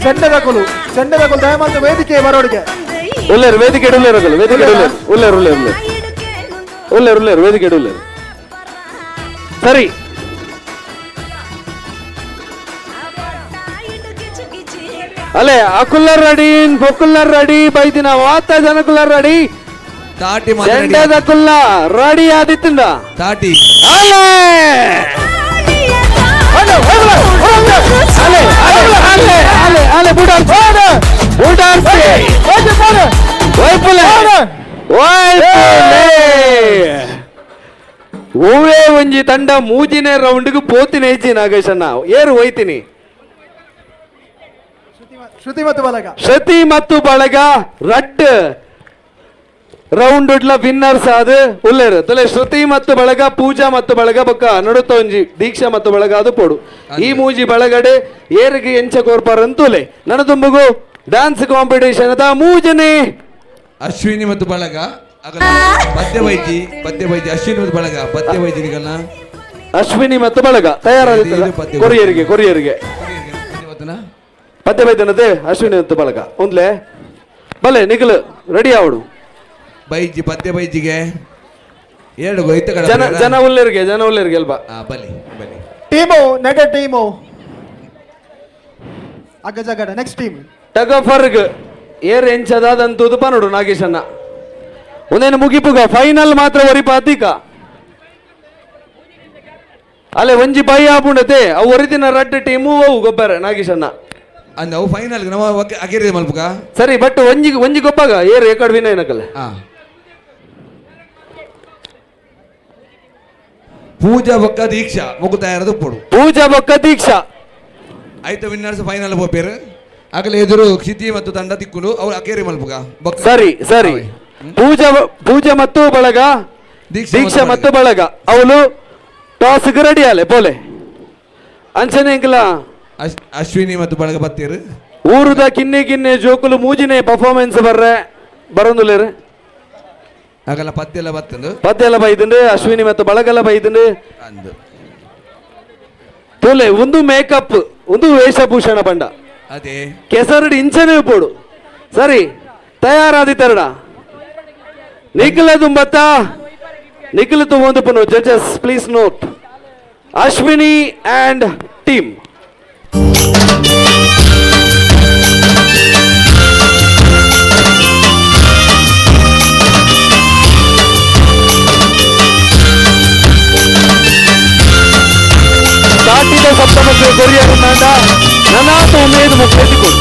ಚೆಂಡದಕುಲು ಚೆಂಡದಕುಲು ದಯಮಾಡಿ ವೇದಿಕೆ ಬರೋಡಿಗೆ ಉಲ್ಲೇರು ವೇದಿಕೆ ಉಲ್ಲೇರು ವೇದಿಕೆ ಉಲ್ಲೇರು ಉಲ್ಲೇರು ಉಲ್ಲೇರು ಉಲ್ಲೇರು ಉಲ್ಲೇರು ವೇದಿಕೆ ಉಲ್ಲೇರು ಸರಿ. ಅಲ್ಲೇ ಅಕುಲ್ಲರ್ ರೆಡಿ, ಬೊಕ್ಕುಲ್ಲರ್ ರೆಡಿ, ಬೈದಿನ ವಾತ ಜನಕುಲ್ಲರ್ ರೆಡಿ, ತಾಟಿ ಚೆಂಡದ ಕುಲ್ಲ ರೆಡಿ ಆದಿತ್ತಿಂದ ತಾಟಿ ಅಲೆ ಅಲೆ ಅಲೆ ಅಲೆ ಅಲೆ ಅಲೆ ಬುಡಾರ್ಸಿ ಬುಡಾರ್ಸಿ ವೈಪುಲೆ ವೈಪುಲೆ ಹೂವೇ ಒಂಜಿ ತಂಡ ಮೂಜಿನೇ ರೌಂಡ್ಗೆ ಪೋತಿನ ಹೆಚ್ಚಿ ನಾಗೇಶಣ್ಣ ಏರು ಹೋಯ್ತೀನಿ. ಶ್ರುತಿ ಮತ್ತು ಬಳಗ, ಶ್ರುತಿ ಮತ್ತು ಬಳಗ ರಡ್ ರೌಂಡ್ ಉಡ್ಲ ವಿನ್ನರ್ಸ್ ಅದು ಉಲ್ಲೇರು ತುಲೆ. ಶ್ರುತಿ ಮತ್ತು ಬಳಗ, ಪೂಜಾ ಮತ್ತು ಬಳಗ ಬೊಕ್ಕ ನಡುತ್ತ ಒಂಜಿ ದೀಕ್ಷಾ ಮತ್ತು ಬಳಗ ಅದು ಪೋಡು. ಈ ಮೂಜಿ ಬಳಗಡೆ ಏರಿಗೆ ಎಂಚ ಕೋರ್ಪಾರ ಅಂತುಲೆ ನನ್ನ ತುಂಬುಗು ಡ್ಯಾನ್ಸ್ ಕಾಂಪಿಟೇಷನ್ ಅದ ಮೂಜನೆ ಅಶ್ವಿನಿ ಮತ್ತು ಬಳಗ ಪದ್ಯ ವೈದ್ಯ, ಪದ್ಯ ವೈದ್ಯ ಅಶ್ವಿನಿ ಮತ್ತು ಬಳಗ ಪದ್ಯ ವೈದ್ಯರಿಗಲ್ಲ ಅಶ್ವಿನಿ ಮತ್ತು ಬಳಗ ತಯಾರಾದ ಕೊರಿಯರಿಗೆ, ಕೊರಿಯರಿಗೆ ಪದ್ಯ ವೈದ್ಯನದೇ ಅಶ್ವಿನಿ ಮತ್ತು ಬಳಗ ಒಂದ್ಲೆ ಬಲೆ ನಿಖಲು ರೆಡಿ ಆವಡು ಬೈಜಿ ಪದ್ಯ ಬೈಜಿಗೆ ಎರಡು ಜನ ಜನ ಉಲ್ಲೇರಿಗೆ, ಜನ ಉಲ್ಲೇರಿಗೆ ಅಲ್ವಾ ಬಲಿ ಬಲಿ ಟೀಮು ನೆಡ ಟೀಮು ಅಗ್ಗ ಜಗಡ ನೆಕ್ಸ್ಟ್ ಟೀಮ್ ಟಗ ಫರ್ಗ್ ಏರ್ ಎಂಚದಾದಂತೂದು ಪನೋಡು ನಾಗೇಶನ್ನ ಒಂದೇನು ಮುಗಿಪುಗ ಫೈನಲ್ ಮಾತ್ರ ಒರಿಪ ಅತಿಕ ಅಲ್ಲೇ ಒಂಜಿ ಬೈ ಆಪುಂಡತೆ ಅವು ಒರಿದಿನ ರಡ್ಡ್ ಟೀಮು ಅವು ಗೊಬ್ಬರ ನಾಗೇಶನ್ನ ಅಂದ ಅವು ಫೈನಲ್ ನಮ್ಮ ಅಗಿರಿ ಮಲ್ಪುಗ ಸರಿ ಬಟ್ ಒಂಜಿ ಒಂಜಿ ಗೊಬ್ಬಾಗ ಏರ್ ಏಕಡ್ ವಿನ ಏನಕಲ್ಲ. ಪೂಜಾ ಬೊಕ್ಕ ದೀಕ್ಷಾ ಮುಗು ತಯಾರದು ಪೋಡು ಪೂಜಾ ಬೊಕ್ಕ ದೀಕ್ಷಾ ಆಯ್ತು ವಿನ್ನರ್ಸ್ ಫೈನಲ್ ಪೋಪೇರು ಆಗಲೇ ಎದುರು ಕ್ಷಿತಿ ಮತ್ತು ತಂಡ ತಿಕ್ಕುಲು ಅವ್ರು ಅಕೇರಿ ಮಲ್ಪುಗ. ಸರಿ ಸರಿ ಪೂಜಾ ಪೂಜಾ ಮತ್ತು ಬಳಗ ದೀಕ್ಷಾ ಮತ್ತು ಬಳಗ ಅವಳು ಟಾಸ್ ರೆಡಿ ಅಲೆ ಬೋಲೆ ಅಂಚನೆ ಎಂಕಲ ಅಶ್ವಿನಿ ಮತ್ತು ಬಳಗ ಬತ್ತೀರು ಊರುದ ಕಿನ್ನೆ ಕಿನ್ನೆ ಜೋಕುಲು ಮೂಜಿನೆ ಪರ್ಫಾರ್ಮೆನ್ಸ್ ಬರ್ರೆ ಬರೋಂದುಲೇರು ಆಗಲ್ಲ ಪದ್ಯ ಎಲ್ಲ ಬತ್ತಂದು ಪದ್ಯ ಎಲ್ಲ ಬೈದುಂಡು ಅಶ್ವಿನಿ ಮತ್ತು ಬಳಗಲ್ಲ ಬೈದುಂಡು ಅಂದು ತೋಲೆ ಒಂದು ಮೇಕಪ್ ಒಂದು ವೇಷಭೂಷಣ ಬಂಡ ಅದೇ ಕೆಸರಡಿ ಇಂಚನೆ ಪೋಡು ಸರಿ ತಯಾರಾದಿ ತರಡ ನಿಖಿಲ ತುಂಬತ್ತ ನಿಖಿಲ ತುಂಬೊಂದು ಪುನಃ judges please note Ashwini and team. ತಾಟಿದ ಸಪ್ತಮಕ್ಕೆ courier ನಾಟ ನನಾತ ಉಮೇದು ಮುಖೇತಿಕೊಡು.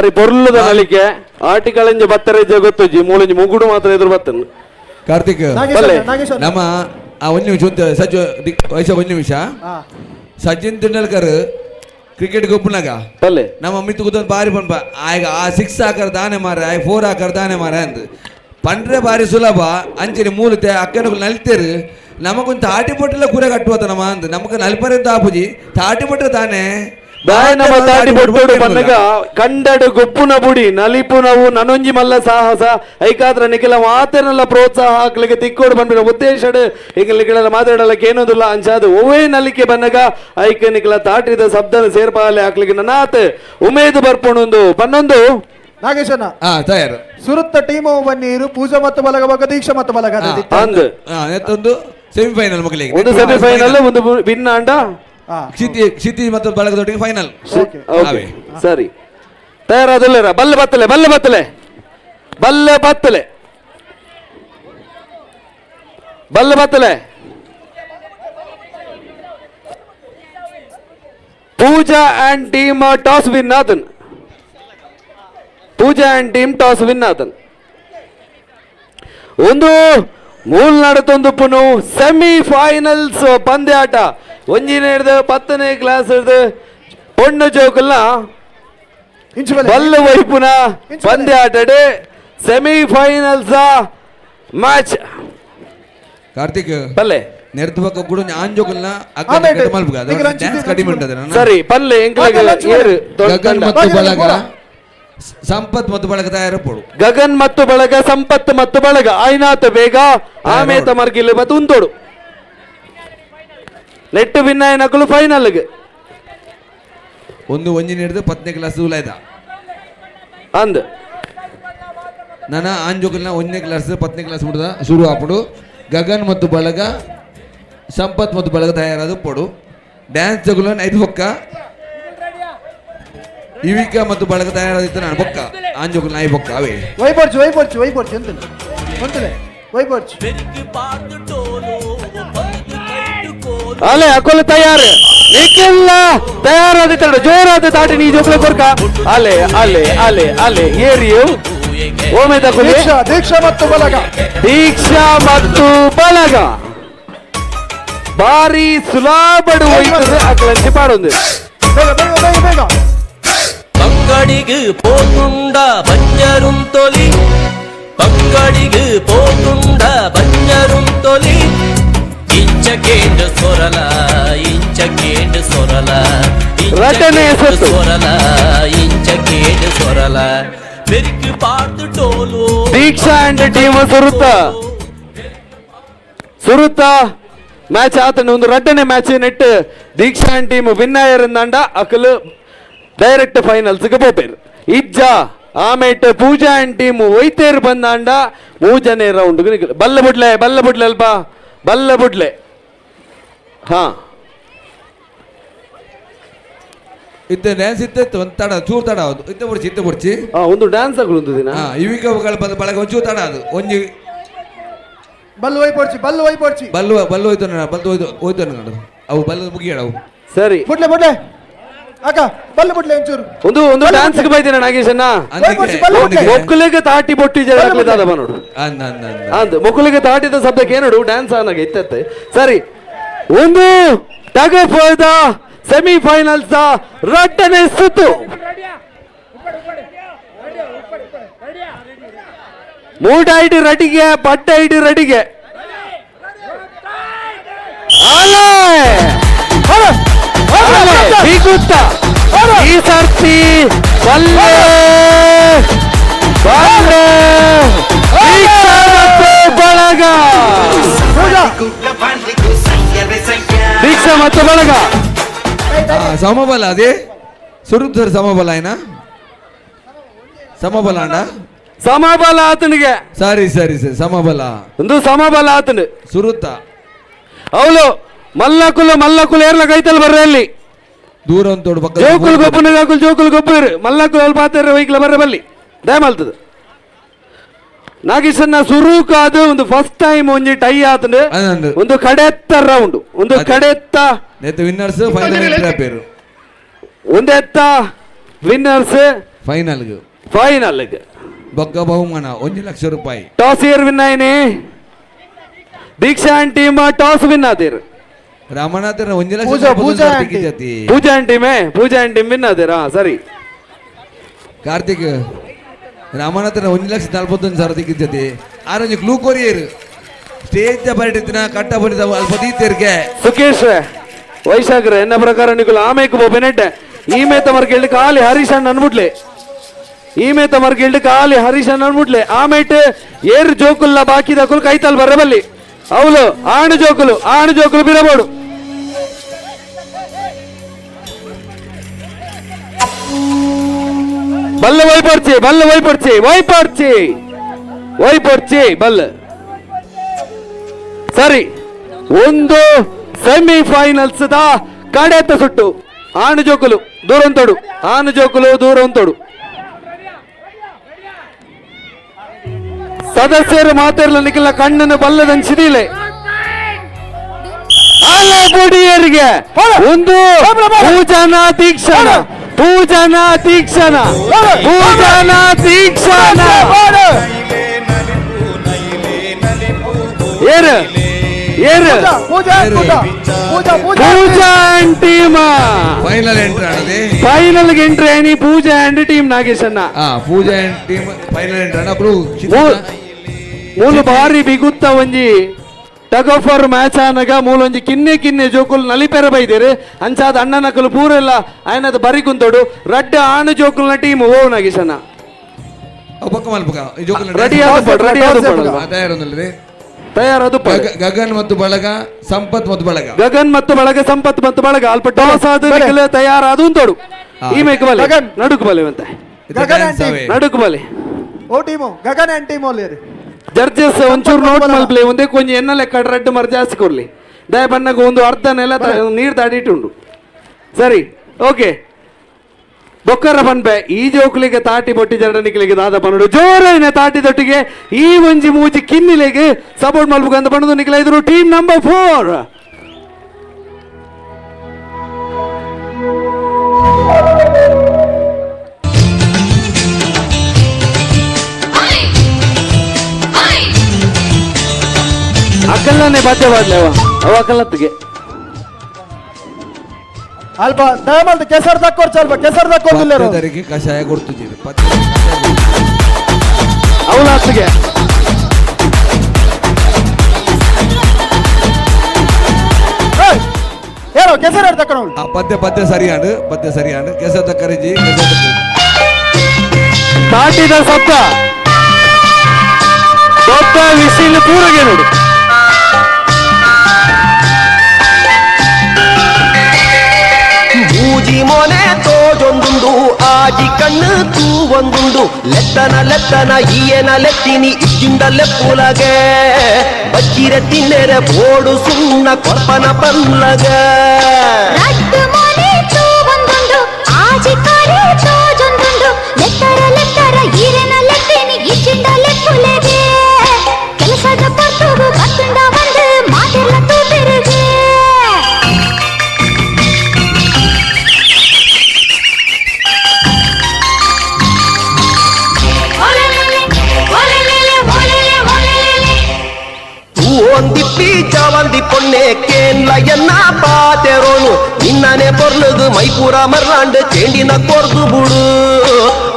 ಬಾರಿ ಪೊರ್ಲುದ ನಲಿಕೆ ಆಟಿಕಳಂಜ ಬತ್ತರೆಜ್ಜ ಗೊತ್ತುಜ್ಜಿ ಮೂಲಂಜಿ ಮುಗುಡು ಮಾತ್ರ ಎದುರು ಬತ್ತನ್ ಕಾರ್ತಿಕ್ ನಮ್ಮ ಆ ಒಂದು ನಿಮಿಷ ಸಜ್ಜು ವಯಸ್ಸ ಒಂದು ನಿಮಿಷ ಸಚಿನ್ ತೆಂಡೂಲ್ಕರ್ ಕ್ರಿಕೆಟ್ ಗೊಪ್ಪನಾಗ ನಮ್ಮ ಮಿತ್ತು ಕೂತೊಂದು ಬಾರಿ ಪನ್ಪ ಆಗ ಆ ಸಿಕ್ಸ್ ಹಾಕರ್ ದಾನೆ ಮಾರ ಆಯ್ ಫೋರ್ ಹಾಕರ್ ದಾನೆ ಮಾರ ಅಂದ್ ಪಂಡ್ರೆ ಬಾರಿ ಸುಲಭ ಅಂಚನೆ ಮೂಲತೆ ಅಕ್ಕನಗಳು ನಲ್ತೇರು ನಮಗೊಂದು ತಾಟಿ ಪೊಟ್ಟೆಲ್ಲ ಕೂರ ಕಟ್ಟುವತ ನಮ್ಮ ಅಂದ್ ನಮಗ ನಲ್ಪರೆಂತ ಆಪುಜಿ ತಾಟಿ ಪೊಟ್ಟೆ ತಾನೆ ಬಾಯ್ ನಮ್ಮ ತಾಟಿ ಪೊಟ್ಟೋಡು ಪನ್ನಗ ಕಂಡಡು ಗೊಪ್ಪುನ ಬುಡಿ ನಲಿಪುನವು ನನೊಂಜಿ ಮಲ್ಲ ಸಾಹಸ ಐಕಾದ್ರ ನಿಖಿಲ ಮಾತೇನಲ್ಲ ಪ್ರೋತ್ಸಾಹ ಹಾಕ್ಲಿಕ್ಕೆ ತಿಕ್ಕೋಡು ಬಂದ್ಬಿಡ ಉದ್ದೇಶಡ್ ಈಗ ನಿಖಿಲ ಮಾತಾಡಲಕ್ಕೆ ಏನೊಂದಿಲ್ಲ ಅಂಚಾದು ಒವೇ ನಲಿಕೆ ಬನ್ನಗ ಐಕ ನಿಖಿಲ ತಾಟಿದ ಶಬ್ದನ ಸೇರ್ಪಾಲೆ ಹಾಕ್ಲಿಕ್ಕೆ ನನ್ನಾತ್ ಉಮೇದು ಬರ್ಪೊಣೊಂದು ಪನ್ನೊಂದು ನಾಗೇಶನ ತಯಾರು ಸುರುತ್ತ ಟೀಮ್ ಬನ್ನೀರು ಪೂಜಾ ಮತ್ತು ಬಲಗ ಬಗ ದೀಕ್ಷಾ ಮತ್ತು ಬಲಗ ಅಂದ್ ಒಂದು ಸೆಮಿಫೈನಲ್ ಮಕ್ಕಳಿಗೆ ಒಂದು ಸೆಮಿಫೈನಲ್ ಒಂದು ವಿನ್ ಅಂಡ ಕ್ಷಿತಿ ಮತ್ತು ಬಳಗದೊಟ್ಟಿಗೆ ಫೈನಲ್. ಸರಿ ತಯಾರಾದಲ್ಲ ಬಲ್ಲೆ ಬತ್ತಲೆ ಬಲ್ಲೆ ಬತ್ತಲೆ ಬಲ್ಲೆ ಬತ್ತಲೆ ಬಲ್ಲೆ ಬತ್ತಲೆ Pooja and team toss win ಆತನ್ Pooja and team toss win ಆತನ್ ಒಂದು ಮೂಲ್ನಾಡತೊಂದು ಪುನು ಸೆಮಿ ಫೈನಲ್ಸ್ ಪಂದ್ಯಾಟ ಒಂಜಿನ ಹಿಡ್ದು 10ನೇ ಕ್ಲಾಸ್ ಹಿಡ್ದು ಪೊಣ್ಣು ಜೋಕುಲ್ನ Ballu ವೈಪುನ ಪಂದ್ಯಾಟಡೆ semi finals match. Karthik ಪಲ್ಲೆ ನೆರ್ದು ಬೊಕ್ಕ ಕೂಡ ಆಂಜೋಕುಲ್ನ ಡ್ಯಾನ್ಸ್ ಕಡಿಮೆ ಉಂಟದ. ಸರಿ ಪಲ್ಲೆ ಗಗನ್ ಮತ್ತು ಬಳಗ ಸಂಪತ್ ಮತ್ತು ಬಳಗ ತಯಾರಪೋಡು. ಗಗನ್ ಮತ್ತು ಬಳಗ ಸಂಪತ್ ಮತ್ತು ಬಳಗ ಆಯ್ನಾತ ಬೇಗ ಆಮೇತ ಮರ್ಗಿಲ್ ಮತ್ತು ಉಂತೋಡು ನೆಟ್ಟು ವಿನ್ನಾಯನಕುಲು ಫೈನಲ್ಗೆ ಒಂದು ಒಂಜಿನ ಹಿಡಿದು 10ನೇ ಕ್ಲಾಸ್ ಉಲಾಯ್ದ ಅಂದ್ ನನ್ನ ಆಂಜೋಕಲ್ನ 1ನೇ ಕ್ಲಾಸ್ 10ನೇ ಕ್ಲಾಸ್ ಮುಡ್ದ ಶುರು ಆಪುಡು. ಗಗನ್ ಮತ್ತು ಬಳಗ ಸಂಪತ್ ಮತ್ತು ಬಳಗ ತಯಾರಾದ ಪೋಡು. ಡ್ಯಾನ್ಸ್ ಜಗುಲ ಐದು ಬೊಕ್ಕ ಇವಿಕ ಮತ್ತು ಬಳಗ ತಯಾರಾದಿತ್ತು ನಾನು ಬೊಕ್ಕ ಆಂಜೋಕಲ್ ನಾಯಿ ಬೊಕ್ಕ ಅವೇ ವೈಪರ್ಚು ವೈಪರ್ಚು ವೈಪರ್ಚು ಎಂತಲೆ ಒಂತಲೆ ವೈಪರ್ಚು ಅಲೆ ಅಕೊಲ ತಯಾರು ನಿಖಿಲ್ಲ ತಯಾರಾದ ಜೋರಾದ ತಾಟಿ ನೀ ಜೋಕ್ಲೆ ಕೊರ್ಕ ಅಲೆ ಅಲೆ ಅಲೆ ಅಲೆ ಏರಿಯು ಓಮೆ ತಕೊಲಿ ದೀಕ್ಷಾ ದೀಕ್ಷಾ ಮತ್ತು ಬಲಗ ದೀಕ್ಷಾ ಮತ್ತು ಬಲಗ ಬಾರಿ ಸುಲಾಬಡು ಹೋಯ್ತದೆ ಅಕಲಂಚಿ ಪಾಡೊಂದು ಬೇಗ ಬೇಗ ಬೇಗ ಬೇಗ பங்கடிகு போத்துண்டா பஞ்சரும் தொலி பங்கடிகு போத்துண்டா பஞ்சரும் தொலி ಇಂಚ ಕೇಂಡು ಸೊರಲ ಇಂಚ ಕೇಂಡು ಸೊರಲ ರಟನೆ ಸೊತ್ತು. ಸೊರಲ ಇಂಚ ಕೇಂಡು ಸೊರಲ ಬೆರಿಕು ಪಾಡ್ದು ಡೋಲು ದೀಕ್ಷಾ ಅಂಡ್ ಟೀಮ್ ಸುರುತ್ತ ಸುರುತ್ತ ಮ್ಯಾಚ್ ಆತನ ಒಂದು ರಡ್ಡನೆ match net Deeksha and team win ಆಯರಿಂದಂಡ ಅಕಲು direct finals ಪೋಪೇರು ಇಜ್ಜ ಆಮೇಟ್ ಪೂಜಾ ಅಂಡ್ ಟೀಮ್ ಒಯ್ತೇರು ಬಂದಾಂಡ ಮೂಜನೇ ರೌಂಡ್ ಬಲ್ಲ ಬುಡ್ಲೆ ಬಲ್ಲ ಬುಡ್ಲೆ ಅಲ್ಪ ಬಲ್ಲ ಬುಡ್ಲೆ ಹಾ ಇತ್ತ ಡ್ಯಾನ್ಸ್ ಇತ್ತು ಒಂದು ತಡ ಚೂರು ತಡ ಅದು ಇತ್ತ ಬುಡ್ಚಿ ಇತ್ತ ಬುಡ್ಚಿ ಒಂದು ಡ್ಯಾನ್ಸ್ ಒಂದು ದಿನ ಇವಿಕ ಬಳಗ ಒಂಚೂರು ತಡ ಅದು ಒಂಜಿ ಬಲ್ಲು ವೈಪರ್ಚಿ ಬಲ್ಲು ವೈಪರ್ಚಿ ಬಲ್ಲು ಬಲ್ಲು ಹೋಯ್ತು ಬಲ್ಲು ಹೋಯ್ತು ಹೋಯ್ತು ನೋಡು ಅವು ಬಲ್ಲು ಮುಗಿಯಾಡ ಅವು ಸರಿ ಬುಡ್ಲೆ ಬುಡ್ಲೆ ಅಕ್ಕ ಬಲ್ಲು ಬುಡ್ಲೆ ಒಂಚೂರು ಒಂದು ಒಂದು ಡ್ಯಾನ್ಸ್ ಬೈದಿನ ನಾಗೇಶಣ್ಣ ಮೊಕ್ಕಲಿಗೆ ತಾಟಿ ಬೊಟ್ಟಿ ಜಗಳ ನೋಡು ಅಂದ್ ಮೊಕ್ಕಲಿಗೆ ತಾಟಿದ ಶಬ್ದಕ್ಕೆ ಏನೋಡು ಡ್ಯಾನ್ಸ್ ಆನಾಗ ಇತ್ತತ್ತೆ. ಸರಿ ಒಂದು tug of semi finals ರಡ್ಡನೆ ಸುತ್ತು ಮೂಡೈಡಿ ರಡಿಗೆ ಬಡ್ಡೈಡಿ ರಡಿಗೆ ಅಲೆ ಅಲೆ ಬಿಗುತ್ತ ಈ ಸರ್ತಿ ಬಲ್ಲೆ ಬಲ್ಲೆ ದೀಕ್ಷಾ ಮತ್ತು ಬಳಗ ದೀಕ್ಷಾ ಮತ್ತು ಬಳಗ ಸಮಬಲ ಅದೇ ಸುರುತ್ ಸರ್ ಸಮಬಲ ಏನ ಸಮಬಲ ಅಣ್ಣ ಸಮಬಲ ಆತನಿಗೆ ಸರಿ ಸರಿ ಸರಿ ಸಮಬಲ ಒಂದು ಸಮಬಲ ಆತನು ಸುರುತ್ತ ಅವಳು ಮಲ್ಲಕುಲು ಮಲ್ಲಕುಲು ಏರ್ಲ ಕೈತಲ್ ಬರ್ರೆ ಅಲ್ಲಿ ದೂರ ಒಂದು ಪಕ್ಕ ಜೋಕುಲು ಗೊಬ್ಬನ ಹಾಕುಲು ಜೋಕುಲು ಗೊಬ್ಬರು ಮಲ್ಲಕುಲು ಅಲ್ಲಿ ಪಾತ್ರ ವೈಕ್ಲ ಬರ್ರೆ ಬಲ್ಲಿ ದಯಮಾಲ್ತದ ನಾಗೇಶನ್ನ ಸುರುಕಾದ ಒಂದು ಫಸ್ಟ್ ಟೈಮ್ ಒಂಜಿ ಟೈ ಆತನು ಒಂದು ಕಡೆತ್ತ ರೌಂಡ್ ಒಂದು ಕಡೆತ್ತ ವಿನ್ನರ್ಸ್ ಫೈನಲ್ ಪೇರು ಒಂದೆತ್ತ ವಿನ್ನರ್ಸ್ Final final ಬೊಕ್ಕ ಬಹುಮಾನ 1 ಲಕ್ಷ ರೂಪಾಯಿ. ಟಾಸ್ ಏರ್ ವಿನ್ ಆಯ್ನೆ Deeksha and team toss win ಆದಿರ್. ರಾಮನಾಥನ 1 ಲಕ್ಷ ಪೂಜಾ, ಪೂಜಾ ಆಂಟಿ. ಪೂಜಾ ಅಂಡ್ ಟೀಮೇ, ಪೂಜಾ ಅಂಡ್ ಟೀಮ್ ವಿನ್ ಆದಿರಾ. ಸರಿ ಕಾರ್ತಿಕ್ ರಾಮನಾಥನ 1,41,000 ತಿಕ್ಕಿದ್ದತಿ. ಆರೊಂಜಿ ಕ್ಲೂ ಕೊರಿಯರ್ ಸ್ಟೇಜ್ ಪರಿಟಿತ್ತಿನ ಕಟ್ಟ ಬರಿದ ಅಲ್ಪ ದೀತೆರ್ಗೆ. ಸುಕೇಶ್ ವೈಶಾಖರ ಎನ್ನ ಪ್ರಕಾರ ನಿಕುಲು ಆಮೇಕು ಬೆನೆಟ್ಟೆ ಈ ಮೇತ ಮರ್ಗಿಲ್ಡ್ ಖಾಲಿ ಹರೀಶ್ ಅಣ್ಣ ಅನ್ಬಿಡ್ಲೆ, ಈ ಮೇತ ಮರ್ಗಿಲ್ಡ್ ಖಾಲಿ ಹರೀಶ್ ಅಣ್ಣ ಅನ್ಬಿಡ್ಲೆ. ಆಮೇಟ್ ಏರ್ ಜೋಕುಲ್ಲ ಬಾಕಿ ದಕುಲ್ ಕೈತಲ್ ಬರಬಲ್ಲಿ ಅವಳು ಆಣು ಜೋಕುಲು, ಆಣು ಜೋಕುಲು ಬಿರಬೋಡು. ಬಲ್ಲ ವೈಪರ್ಚಿ, ಬಲ್ಲ ವೈಪರ್ಚಿ, ವೈಪರ್ಚಿ, ವೈಪರ್ಚಿ ಬಲ್ಲ. ಸರಿ, ಒಂದು ಸೆಮಿಫೈನಲ್ಸ್ the ಕಡೆತ ಸುಟ್ಟು ಆನು ಜೋಕುಲು ದೂರಂತೋಡು, ಆನು ಜೋಕುಲು ದೂರಂತೋಡು. ಸದಸ್ಯರು ಮಾತಾಡಲಿಕ್ಕಿಲ್ಲ, ಕಣ್ಣನ್ನು ಬಲ್ಲದಂಚಿದಿಲ್ಲ. ಅಲ್ಲ ಬುಡಿಯರಿಗೆ ಒಂದು ಪೂಜಾನ ತೀಕ್ಷಣ, ಪೂಜಾನ ತೀಕ್ಷಣ, ಪೂಜಾನ ತೀಕ್ಷಣ. ಏರು ಏರು Pooja Pooja Pooja and team final entry ಆಡದೆ. ಫೈನಲ್ ಎಂಟ್ರಿ ಆಯ್ನಿ ಪೂಜಾ ಅಂಡ್ ಟೀಮ್ ನಾಗೇಶ್ ಅಣ್ಣ. Pooja and team final entry ಅಣ್ಣ. ಮೂಲು ಬಾರಿ ಬಿಗುತ್ತ ಒಂಜಿ tug of war match ಆನಗ ಮೂಲೊಂಜಿ ಕಿನ್ನೆ ಕಿನ್ನೆ ಜೋಕುಲು ನಲಿಪೆರ ಬೈದೇರು. ಅಂಚಾದ ಅಣ್ಣನಕಲು ಪೂರೆಲ್ಲ ಆಯನದ ಬರಿ ಕುಂತೋಡು. ರಡ್ಡ ಆಣು ಜೋಕುಲ್ನ ಟೀಮ್ ಓ ನಾಗೇಶ್ ಅಣ್ಣ. Ready ready ತಯಾರದು. ಗಗನ್ ಮತ್ತು ಬಳಗ, ಸಂಪತ್ ಮತ್ತು ಬಳಗ, ಗಗನ್ ಮತ್ತು ಬಳಗ, ಸಂಪತ್ ಮತ್ತು ಬಳಗ ಅಲ್ಪ ಟಾಸ್ ಆದ ತಯಾರಾದ ಉಂಟೋಡು. ಈ ಮೇಕ್ ಬಲೆ ನಡುಕು ಬಲೆ ಅಂತೆ, ನಡುಕು ಬಲೆ ಓ team Gagan and team ಒಲ್ಲೇರಿ. Judges ಒಂಚೂರು ನೋಟ್ ಮಲ್ಪ್ಲೆ ಒಂದೇ ಕೊಂಚ ಎನ್ನ ಲೆಕ್ಕ ರೆಡ್ ಮರ್ ಜಾಸ್ತಿ ಕೊಡ್ಲಿ ದಯ ಬಣ್ಣಗ ಒಂದು ಅರ್ಧ ನೆಲ ನೀರು ದಾಡಿಟ್ಟುಂಡು. ಸರಿ ಓಕೆ ಬೊಕ್ಕರ ಪನ್ಪೆ ಈ ಜೋಕುಲಿಗೆ ತಾಟಿ ಬೊಟ್ಟಿ ಜರಡನಿಕಲಿಗೆ ದಾದ ಪನ್ನುಡು ಜೋರೈನ ತಾಟಿ ದೊಟ್ಟಿಗೆ ಈ ಒಂಜಿ ಮೂಜಿ ಕಿನ್ನಿಲೆಗೆ ಸಪೋರ್ಟ್ ಮಲ್ಪು ಅಂತ ಪಣ್ಣದು ನಿಕಲ ಇದ್ರು ಟೀಮ್ ನಂಬರ್ 4. ಅಕಲ್ಲನೆ ಬಾಧ್ಯವಾದ್ಲೆ ಅವ ಅವ ಅಕಲ್ಲತ್ತಿಗೆ ಅಲ್ಪ ದಯಮಲ್ದ ಕೆಸರು ದಕ್ಕೋರ್ಚ ಅಲ್ಪ ಕೆಸರು ದಕ್ಕೋದಿಲ್ಲ ಕಷಾಯ ಕೊಡ್ತಿದ್ದೀರಿ ಅವಲಾತ್ತಿಗೆ. ಏನೋ ಕೆಸರು ತಕ್ಕೊಂಡು ಪದ್ಯ ಪದ್ಯ ಸರಿಯಾಡು, ಪದ್ಯ ಸರಿಯಾಡು. ಕೆಸರು ತಕ್ಕರಿಜಿ ತಾಟಿದ ಸತ್ತ ದೊಡ್ಡ ವಿಸಿಲ್ ಪೂರಗೆ ನೋಡು. ಮೂಜಿ ಮೊನೆ ತೋಜೊಂದುಂಡು ಆಜಿ ಕಣ್ಣು ತೂವೊಂದುಂಡು ಲೆತ್ತನ ಲೆತ್ತನ ಈಯನ ಲೆತ್ತಿನಿ ಇಜ್ಜಿಂದ ಲೆಪ್ಪುಲಗೆ ಬಚ್ಚಿರ ತಿನ್ನೆರೆ ಬೋಡು ಸುಣ್ಣ ಕೊರ್ಪನ ಪಲ್ಲಗ. ಆಜಿ ಕಾರೆ ತೋಜೊಂದುಂಡು ಲೆತ್ತರ ಲೆತ್ತರ ಈರೆನ ಲೆತ್ತಿನಿ ಇಜ್ಜಿಂದ ಲೆಪ್ಪುಲಗೆ ಕೆಲಸದ ಪೊರ್ತುಗು ಬತ್ತುಂಡ ಬಂದು ಮಾತೆಲ್ಲ ತೂಪೆರುಗೆ. ಒಂದಿಪ್ಪಿ ಚವಂದಿ ಪೊಣ್ಣೆ ಕೇನ್ಲ ಎನ್ನ ಪಾತೆರೋನು ನಿನ್ನನೆ ಪೊರ್ಲುಗು ಮೈಪೂರ ಮರ್ಲಾಂಡ್ ಚೇಂಡಿನ ಕೊರ್ದು ಬುಡು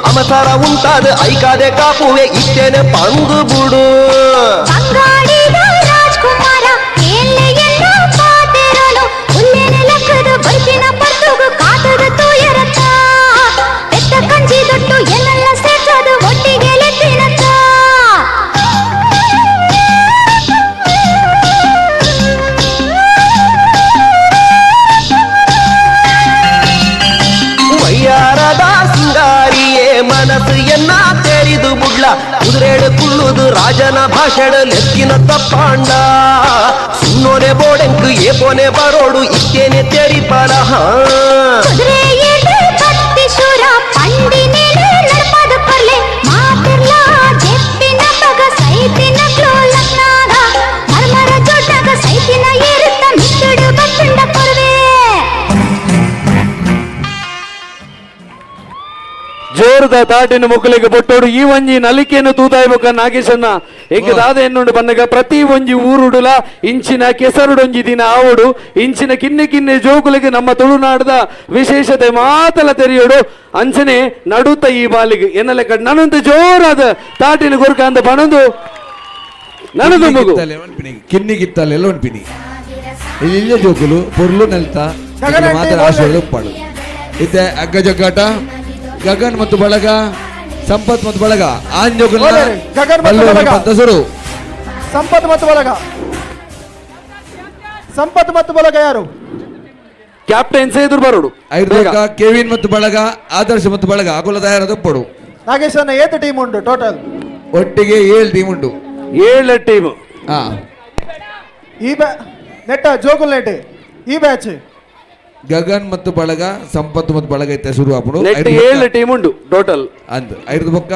ಅಮಸರ ಉಂಟಾದ ಐಕಾದೆ ಕಾಪುವೆ ಇತ್ತೇನೆ ಪಂದು ಬುಡು. ರಾಜ್ಕುಮಾರ ಕಂಜಿ ದೊಟ್ಟು ಎನ್ನೆಲ್ಲ ಸೇರ್ಸೋದು ಒಟ್ಟಿಗೆ ಲೆತ್ತಿನಕ್ಕ. ವಯ್ಯಾರದ ಸಿಂಗಾರಿಯೇ ಮನಸ್ಸು ಎನ್ನ ತೆರಿದು ಬುಡ್ಲ ಕುದುರೆಡು ಕುಳ್ಳುದು ರಾಜನ ಭಾಷಣ ಲೆಕ್ಕಿನ ತಪ್ಪಾಂಡ ಸುನ್ನೋನೆ ಬೋಡೆಂಕು ಏಪೋನೆ ಬರೋಡು ಇತ್ತೇನೆ ತೆರಿ ಪರಹ. ಜೋರದ ಜೋರಾದ ತಾಟಿನ ಮುಕ್ಕಲಿಗೆ ಬೊಟ್ಟೋಡು ಈ ಒಂಜಿ ನಲಿಕೆಯನ್ನು ತೂತಾಯ್ಬೊಕ್ಕ ನಾಗೇಶನ್ನ ಎಂಕ್ ದಾದ ಎನ್ನುಂಡು ಬನ್ನಗ ಪ್ರತಿ ಒಂಜಿ ಊರುಡುಲ ಇಂಚಿನ ಕೆಸರುಡೊಂಜಿ ದಿನ ಆವಡು ಇಂಚಿನ ಕಿನ್ನೆ ಕಿನ್ನೆ ಜೋಕುಲಿಗೆ ನಮ್ಮ ತುಳುನಾಡದ ವಿಶೇಷತೆ ಮಾತಲ ತೆರೆಯೋಡು ಅಂಚನೆ ನಡುತ್ತ ಈ ಬಾಲಿಗೆ ಎನ್ನಲೆ ಕಡ್ ನಾನೊಂದು ಜೋರಾದ ತಾಟಿನ ಗುರುಕ ಅಂದ ಪಣೊಂದು ನನದು ಮಗು ಕಿನ್ನಿಗಿತ್ತಲ್ಲೆಲ್ಲ ಉಂಪಿನಿ ಇಲ್ಲ ಜೋಕುಲು ಪೊರ್ಲು ನೆಲ್ತ ಮಾತ್ರ ಆಶೀರ್ವಾದ ಉಪ್ಪಾಡು ಇತ್ತೆ ಅಗ್ಗ ಜಗ್ಗಾಟ ಗಗನ್ ಮತ್ತು ಬಳಗ ಸಂಪತ್ ಮತ್ತು ಬಳಗ ಆಂಜೋಕುಲ ಗಗನ್ ಮತ್ತು ಬಳಗ. ಸುರು ಸಂಪತ್ ಮತ್ತು ಬಳಗ, ಸಂಪತ್ ಮತ್ತು ಬಳಗ ಯಾರು? ಕ್ಯಾಪ್ಟನ್ಸ್ ಎದುರು ಬರೋಡು. ಐದು ಕೆವಿನ್ ಮತ್ತು ಬಳಗ, ಆದರ್ಶ ಮತ್ತು ಬಳಗ ಅಕುಲ ತಯಾರದ ಪೊಡು. ನಾಗೇಶ್ ಅನ್ನ ಏತ್ ಟೀಮ್ ಉಂಟು ಟೋಟಲ್? ಒಟ್ಟಿಗೆ 7 ಟೀಮ್ ಉಂಟು. 7 ಟೀಮ್. ಹಾ ಈ ನೆಟ್ಟ ಜೋಗುಲ್ ನೆಟ್ ಈ ಬ್ಯಾಚ್ ಗಗನ್ ಮತ್ತು ಬಳಗ ಸಂಪತ್ ಮತ್ತು ಬಳಗ ಇತ್ತ ಶುರು ಆಪುಂಡು. ನೆಟ್ 7 ಟೀಮ್ ಉಂಟು ಟೋಟಲ್. ಅಂದ್ ಐದು ಬೊಕ್ಕ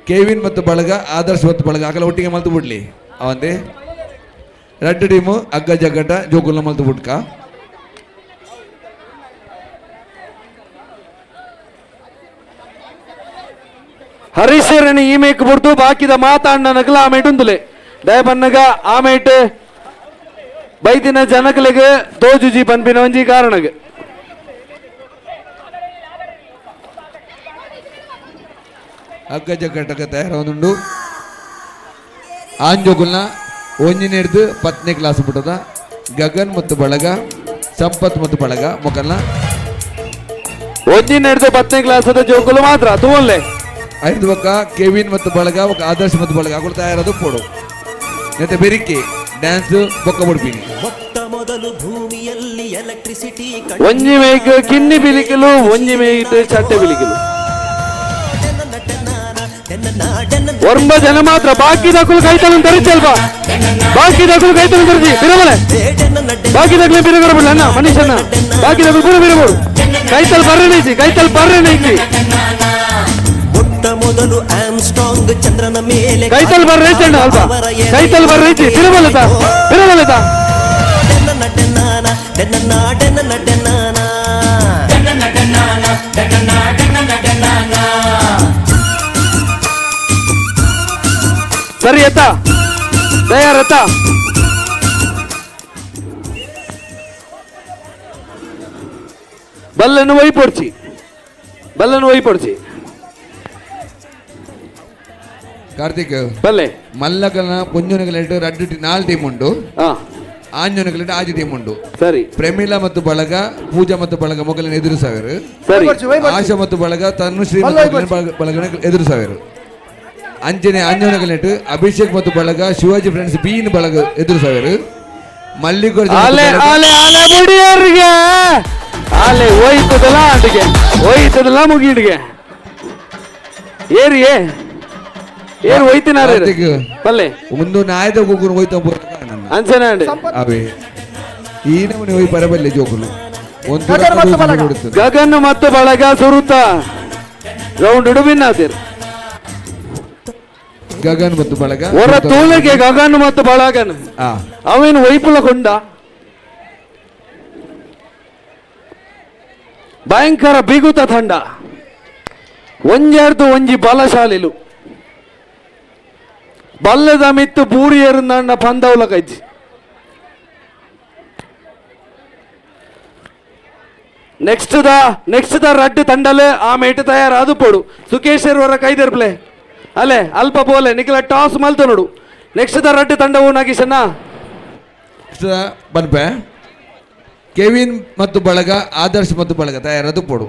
ಕೆವಿನ್ ಮತ್ತು ಬಳಗ ಆದರ್ಶ ಮತ್ತು ಬಳಗ ಅಕಲ ಒಟ್ಟಿಗೆ ಮಲ್ತು ಬಿಡ್ಲಿ ಅವಂತೆ ರಡ್ಡು ಟೀಮು ಅಗ್ಗ ಜಗ್ಗಟ ಜೋಕುಲ್ನ ಮಲ್ತು ಬುಡ್ಕ. ಹರೀಶರಣ ಈ ಮೇಕ್ ಬುಡ್ದು ಬಾಕಿದ ಮಾತಾಣ್ಣನಗಲ ಆಮೇಟ್ ಉಂದುಲೆ ದಯಪನ್ನಗ ಆಮೇಟ್ ಬೈದಿನ ಜನಕಲಿಗೆ ತೋಜುಜಿ ಪನ್ಪಿನ ಒಂಜಿ ಕಾರಣಗ. ಅಗ್ಗ ಜಗ್ಗಟಕ ತಯಾರೊಂದುಂಡು. ಆಂಜೋಗುಲ್ನ ಒಂಜಿನೇಡ್ದು 10ನೇ ಕ್ಲಾಸ್ ಬಿಟ್ಟದ ಗಗನ್ ಮತ್ತು ಬಳಗ ಸಂಪತ್ ಮತ್ತು ಬಳಗ ಮೊಕಲ್ನ ಒಂಜಿನೇಡ್ದು 10ನೇ ಕ್ಲಾಸ್ ಜೋಕುಲು ಮಾತ್ರ ತೂವಲ್ಲೆ. ಐದು ಬೊಕ್ಕ ಕೆವಿನ್ ಮತ್ತು ಬಳಗ ಬೊಕ್ಕ ಆದರ್ಶ ಮತ್ತು ಬಳಗ ಅಕುಲು ತಯಾರದು ಪೋಡು. ಮತ್ತೆ ಬೆರಿಕೆ ಡ್ಯಾನ್ಸ್ ಬೊಕ್ಕ ಬುಡ್ಪಿನಿ. ಮೊಟ್ಟ ಮೊದಲು ಭೂಮಿಯಲ್ಲಿ ಎಲೆಕ್ಟ್ರಿಸಿಟಿ ಒಂಜಿ ಮೇಕ್ ಕಿನ್ನಿ ಬಿಲಿಕಲು ಒಂಜಿ ಮೇಕ್ ಚಟ್ಟೆ ಬಿಲಿಕಲು ಒರ್ಂಬ ಜನ ಮಾತ್ರ ಬಾಕಿ ದಕ್ಕಲು ಕೈತಲು ತರಿಚಲ್ವಾ ಬಾಕಿ ದಕ್ಕಲು ಕೈತಲು ತರಿಸಿ ಬಿರಬಲೆ ಬಾಕಿ ದಕ್ಕಲು ಬಿರಗರಬಿಲ್ಲ ಅಣ್ಣ ಮನೀಶ್ ಅಣ್ಣ ಬಾಕಿ ದಕ್ಕಲು ಪೂರ ಬಿರಬೋಡು ಕೈತಲ್ ಬರ್ರಣೈತಿ ಕೈತಲ್ ಬರ್ರಣೈತಿ. ಮೊಟ್ಟ ಮೊದಲು ಆಮ್ಸ್ಟ್ರಾಂಗ್ ಚಂದ್ರನ ಮೇಲೆ ಕೈತಲ್ ಬರ್ರೈತಿ ಅಣ್ಣ ಅಲ್ಪ ಕೈತಲ್ ಬರ್ರೈತಿ ಬಿರಬಲತ ಬಿರಬಲತ. ಸರಿ ಅತ್ತ ತಯಾರತ್ತ ಬಲ್ಲನ್ನು ಒಯ್ಪೊಡ್ಚಿ ಬಲ್ಲನ್ನು ಒಯ್ಪೊಡ್ಚಿ. ಕಾರ್ತಿಕ್ ಬಲ್ಲೆ ಮಲ್ಲಕಲ್ನ ಪೊಂಜೊನಗಲೆಟ್ ರಡ್ಡು 4 ಟೀಮ್ ಉಂಟು, ಆಂಜನಗಲೆಟ್ ಆಜಿ ಟೀಮ್ ಉಂಟು. ಸರಿ ಪ್ರಮೀಳಾ ಮತ್ತು ಬಳಗ ಪೂಜಾ ಮತ್ತು ಬಳಗ ಮೊಗಲನ ಎದುರು ಸಾವಿರ. ಸರಿ ಆಶಾ ಮತ್ತು ಬಳಗ ತನುಶ್ರೀ ಮತ್ತು ಬಳಗನ ಎದುರು ಸಾವಿರ. ಅಂಜನೆ ಅಂಜನಗಲೆಟ್ ಅಭಿಷೇಕ್ ಮತ್ತು ಬಳಗ ಶಿವಾಜಿ ಫ್ರೆಂಡ್ಸ್ ಬೀನ್ ಬಳಗ ಎದುರು ಸಾವಿರ. ಮಲ್ಲಿಕಾರ್ಜುನ ಆಲೆ ಆಲೆ ಆಲೆ ಮುಡಿಯರಿಗೆ ಆಲೆ ಹೋಯ್ತದಲ್ಲ ಆಟಿಗೆ ಹೋಯ್ತದಲ್ಲ ಮುಗಿಡಿಗೆ ಏರಿಯೇ ಏರು ಹೋಯ್ತಿನಾರೆ ಬಲ್ಲೆ ಒಂದು ನಾಯದ ಗುಗ್ಗುರು ಹೋಯ್ತ ಅಂಚನೆ ಅವೇ ಈ ನಮೂನೆ ಹೋಯ್ ಬರಬಲ್ಲೆ ಜೋಕುಲು ಒಂದು ಗಗನ್ ಮತ್ತು ಬಳಗ ಸುರುತ ರೌಂಡ್ ಇಡು ಗಗನ್ ಮತ್ತು ಬಳಗ ಹೊರ ತೂಲಗೆ ಗಗನ್ ಮತ್ತು ಬಳಗನ್ ಅವೇನು ವೈಪುಲ ಕೊಂಡ ಭಯಂಕರ ಬಿಗುತ ತಂಡ ಒಂಜೆರ್ದು ಒಂಜಿ ಬಲಶಾಲಿಲು ಬಲ್ಲದ ಮಿತ್ತು ಬೂರಿಯರು ಪಂದೌಲ ಕೈಜಿ ನೆಕ್ಸ್ಟ್ the ರಡ್ಡು ತಂಡಲೆ ಆ ಮೇಟ್ ತಯಾರಾದು ಪೋಡು ಸುಕೇಶರ್ ವರ ಕೈದೆರ್ಪ್ಲೆ ಅಲೆ ಅಲ್ಪ ಬೋಲೆ ನಿಖಲ ಟಾಸ್ ಮಲ್ತು ನೋಡು. ನೆಕ್ಸ್ಟ್ the ರಡ್ಡು ತಂಡವು ನಾಗೇಶಣ್ಣ ಬನ್ಪೆ ಕೆವಿನ್ ಮತ್ತು ಬಳಗ ಆದರ್ಶ್ ಮತ್ತು ಬಳಗ ತಯಾರಾದು ಪೋಡು.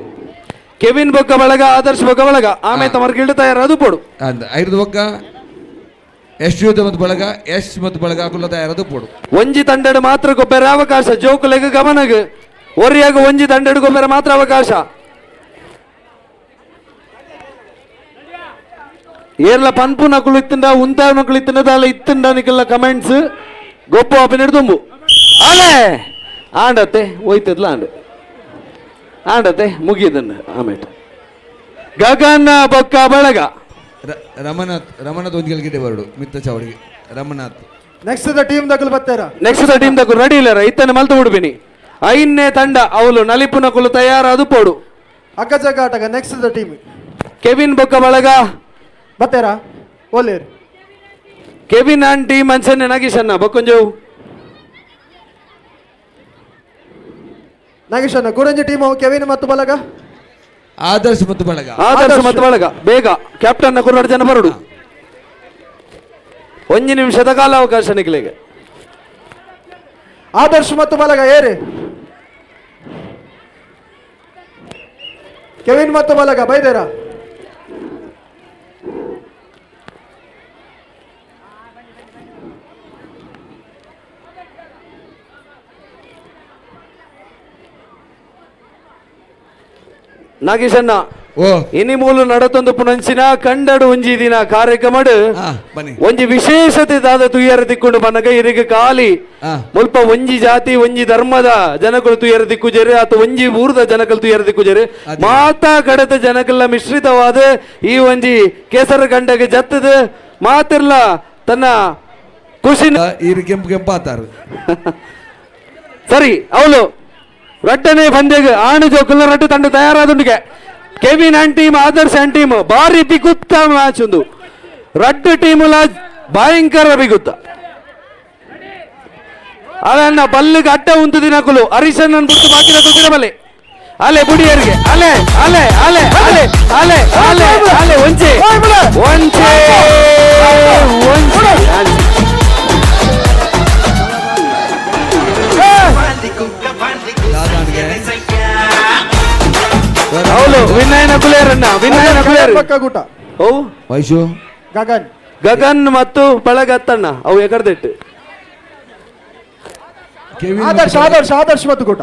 ಕೆವಿನ್ ಬೊಕ್ಕ ಬಳಗ ಆದರ್ಶ್ ಬೊಕ್ಕ ಬಳಗ ಆಮೇಲೆ ತಮರ್ಗಿಲ್ಡು ತಯಾರಾದು ಪೋಡು. ಅಂದ ಐದು ಬೊಕ್ಕ ಯಶ್ ಯೂತ ಮತ್ತು ಬಳಗ ಯಶ್ ಮತ್ತು ಬಳಗ ಅಕುಲ ತಯಾರಾದು ಪೋಡು. ಒಂಜಿ ತಂಡಡು ಮಾತ್ರ ಗೊಬ್ಬರ ಅವಕಾಶ ಜೋಕುಲೆಗ್ ಗಮನಗ್ ಒರಿಯಾಗ ಒಂಜಿ ತಂಡಡು ಗೊಬ್ಬರ ಮಾತ್ರ ಅವಕಾಶ. ಏರ್ಲ ಪನ್ಪು ನಕುಲು ಇತ್ತಂಡ ಉಂತಾವ್ ನಕುಲು ಇತ್ತಂಡ ದಾಲ ಇತ್ತಂಡ ನಿಕಲ್ಲ ಕಮೆಂಟ್ಸ್ ಗೊಪ್ಪು ಅಪಿನೆಡ್ ತುಂಬು ಅಲೆ ಆಂಡತ್ತೆ ಹೋಯ್ತದ್ಲ ಆಂಡ್ ಆಂಡತ್ತೆ ಮುಗಿಯದನ್ನ ಆಮೇಲೆ ಗಗನ ಬೊಕ್ಕ ಬಳಗ ರಮನಾಥ್ ರಮನಾಥ್ ಒಂದು ಗೆಲ್ಗಿಡೆ ಬರಡು ಮಿತ್ತ ಚಾವಡಿಗೆ ರಮನಾಥ್. Next the team ದಕುಲು ಬರ್ತಾರ next the team ದಕುಲು ready ಇಲ್ಲ ಇತ್ತನೆ ಮಲ್ತು ಬಿಡ್ಬಿನಿ ಐನ್ನೇ ತಂಡ ಅವಳು ನಲಿಪು ನಕುಲು ತಯಾರಾದು ಪೋಡು. ಅಕ್ಕ ಜಗಾಟಗ next the team. Kevin ಬೊಕ್ಕ ಬಳಗ ಬತ್ತೇರಾ ಓಲೇರು Kevin and team ಅಂಚನೆ ನಾಗೇಶ್ ಅಣ್ಣ ಬೊಕ್ಕೊಂಜವು ನಾಗೇಶ್ ಅಣ್ಣ ಗುರಂಜಿ ಟೀಮ್ ಕೆವಿನ್ ಮತ್ತು ಬಲಗ ಆದರ್ಶ್ ಮತ್ತು ಬಳಗ ಆದರ್ಶ ಮತ್ತು ಬಳಗ ಬೇಗ ಕ್ಯಾಪ್ಟನ್ ಕುರುಡು ಜನ ಬರುಡು ಒಂದು ನಿಮಿಷದ ಕಾಲಾವಕಾಶ ನಿಖಿಲಿಗೆ. ಆದರ್ಶ್ ಮತ್ತು ಬಲಗ ಏರಿ ಕೆವಿನ್ ಮತ್ತು ಬಲಗ ಬೈದೇರ ನಾಗೇಶಣ್ಣ ಇನಿ ಮೂಲು ನಡತೊಂದು ಪುನಂಚಿನ ಕಂಡಡು ಒಂಜಿ ದಿನ ಕಾರ್ಯಕ್ರಮಡ್ ಒಂಜಿ ವಿಶೇಷತೆ ದಾದ ತುಯ್ಯರ ತಿಕ್ಕೊಂಡು ಬನ್ನಗ ಇರಿಗೆ ಖಾಲಿ ಮುಲ್ಪ ಒಂಜಿ ಜಾತಿ ಒಂಜಿ ಧರ್ಮದ ಜನಕುಲು ತುಯ್ಯರ ದಿಕ್ಕುಜೇರು ಅಥವಾ ಒಂಜಿ ಊರದ ಜನಕುಲು ತುಯ್ಯರ ದಿಕ್ಕುಜೇರು ಮಾತಾ ಕಡತ ಜನಕಲ್ಲ ಮಿಶ್ರಿತವಾದ ಈ ಒಂಜಿ ಕೇಸರ ಗಂಡಗೆ ಜತ್ತದ ಮಾತಿರ್ಲ ತನ್ನ ಖುಷಿ ಈರು ಕೆಂಪು ಕೆಂಪಾತಾರು. ಸರಿ ಅವಳು ರಟ್ಟನೆ ಪಂದ್ಯಗೆ ಆಣು ಜೋಕುಲ ರಟ್ಟು ತಂಡ ತಯಾರಾದುಂಡಿಗೆ Kevin and team Adarsh and team ಬಾರಿ ಬಿಗುತ್ತ ಮ್ಯಾಚ್ ಒಂದು ರಡ್ಡು ಟೀಮುಲ ಭಯಂಕರ ಬಿಗುತ್ತ ಅದನ್ನ ಬಲ್ಲಿಗೆ ಅಡ್ಡ ಉಂಟು ದಿನಕುಲು ಹರೀಶನ್ ಬಿಟ್ಟು ಬಾಕಿ ನಕುಲು ಬಲೆ ಅಲೆ ಬುಡಿಯರಿಗೆ ಅಲೆ ಅಲೆ ಅಲೆ ಅಲೆ ಅಲೆ ಅಲೆ ಅಲೆ ಒಂಚೆ ಒಂಚೆ ಒಂಚೆ ಹೌದು ವಿನಯನ ಕುಲೇರಣ್ಣ ವಿನಯನ ಕುಲೇರ್ ಗುಟ ಓ ವೈಶು ಗಗನ್ ಗಗನ್ ಮತ್ತು ಬಳಗತ್ತಣ್ಣ ಅವು ಎಕರ್ದಿಟ್ಟು ಆದರ್ಶ್ ಆದರ್ಶ್ ಆದರ್ಶ್ ಮತ್ತು ಗುಟ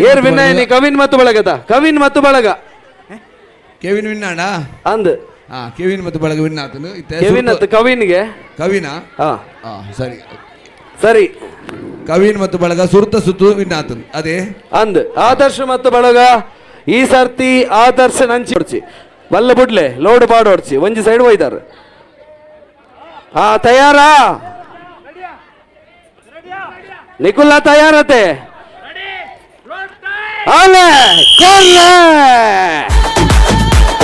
ಏರ್ ವಿನಯನಿ ಕವಿನ್ ಮತ್ತು ಬಳಗದ ಕವಿನ್ ಮತ್ತು ಬಳಗ ಕೆವಿನ್ ವಿನ್ ಅಣ್ಣ ಅಂದ್ ಹಾ ಕೆವಿನ್ ಮತ್ತು ಬಳಗ ವಿನ್ ಆತನು ಕೆವಿನ್ ಮತ್ತು ಕವಿನ್ಗೆ ಕವಿನಾ ಹಾ ಸರಿ ಸರಿ ಕವಿನ್ ಮತ್ತು ಬಳಗ ಸುರುತ ಸುತ್ತು ವಿನ್ ಆತನು ಅದೇ ಅಂದ್ ಆದರ್ಶ ಮತ್ತು ಬಳಗ ಈ ಸರ್ತಿ ಆದರ್ಶ ನಂಚಿ ಹೊಡ್ಚಿ ಬಲ್ಲ ಬುಡ್ಲೆ ಲೋಡ್ ಪಾಡೋಡ್ಚಿ ಒಂಜಿ ಸೈಡ್ ಒಯ್ದಾರ ಹಾ ತಯಾರಾ ನಿಕುಲ್ಲ ತಯಾರತೆ ಅಲೆ ಕೊಲ್ಲೆ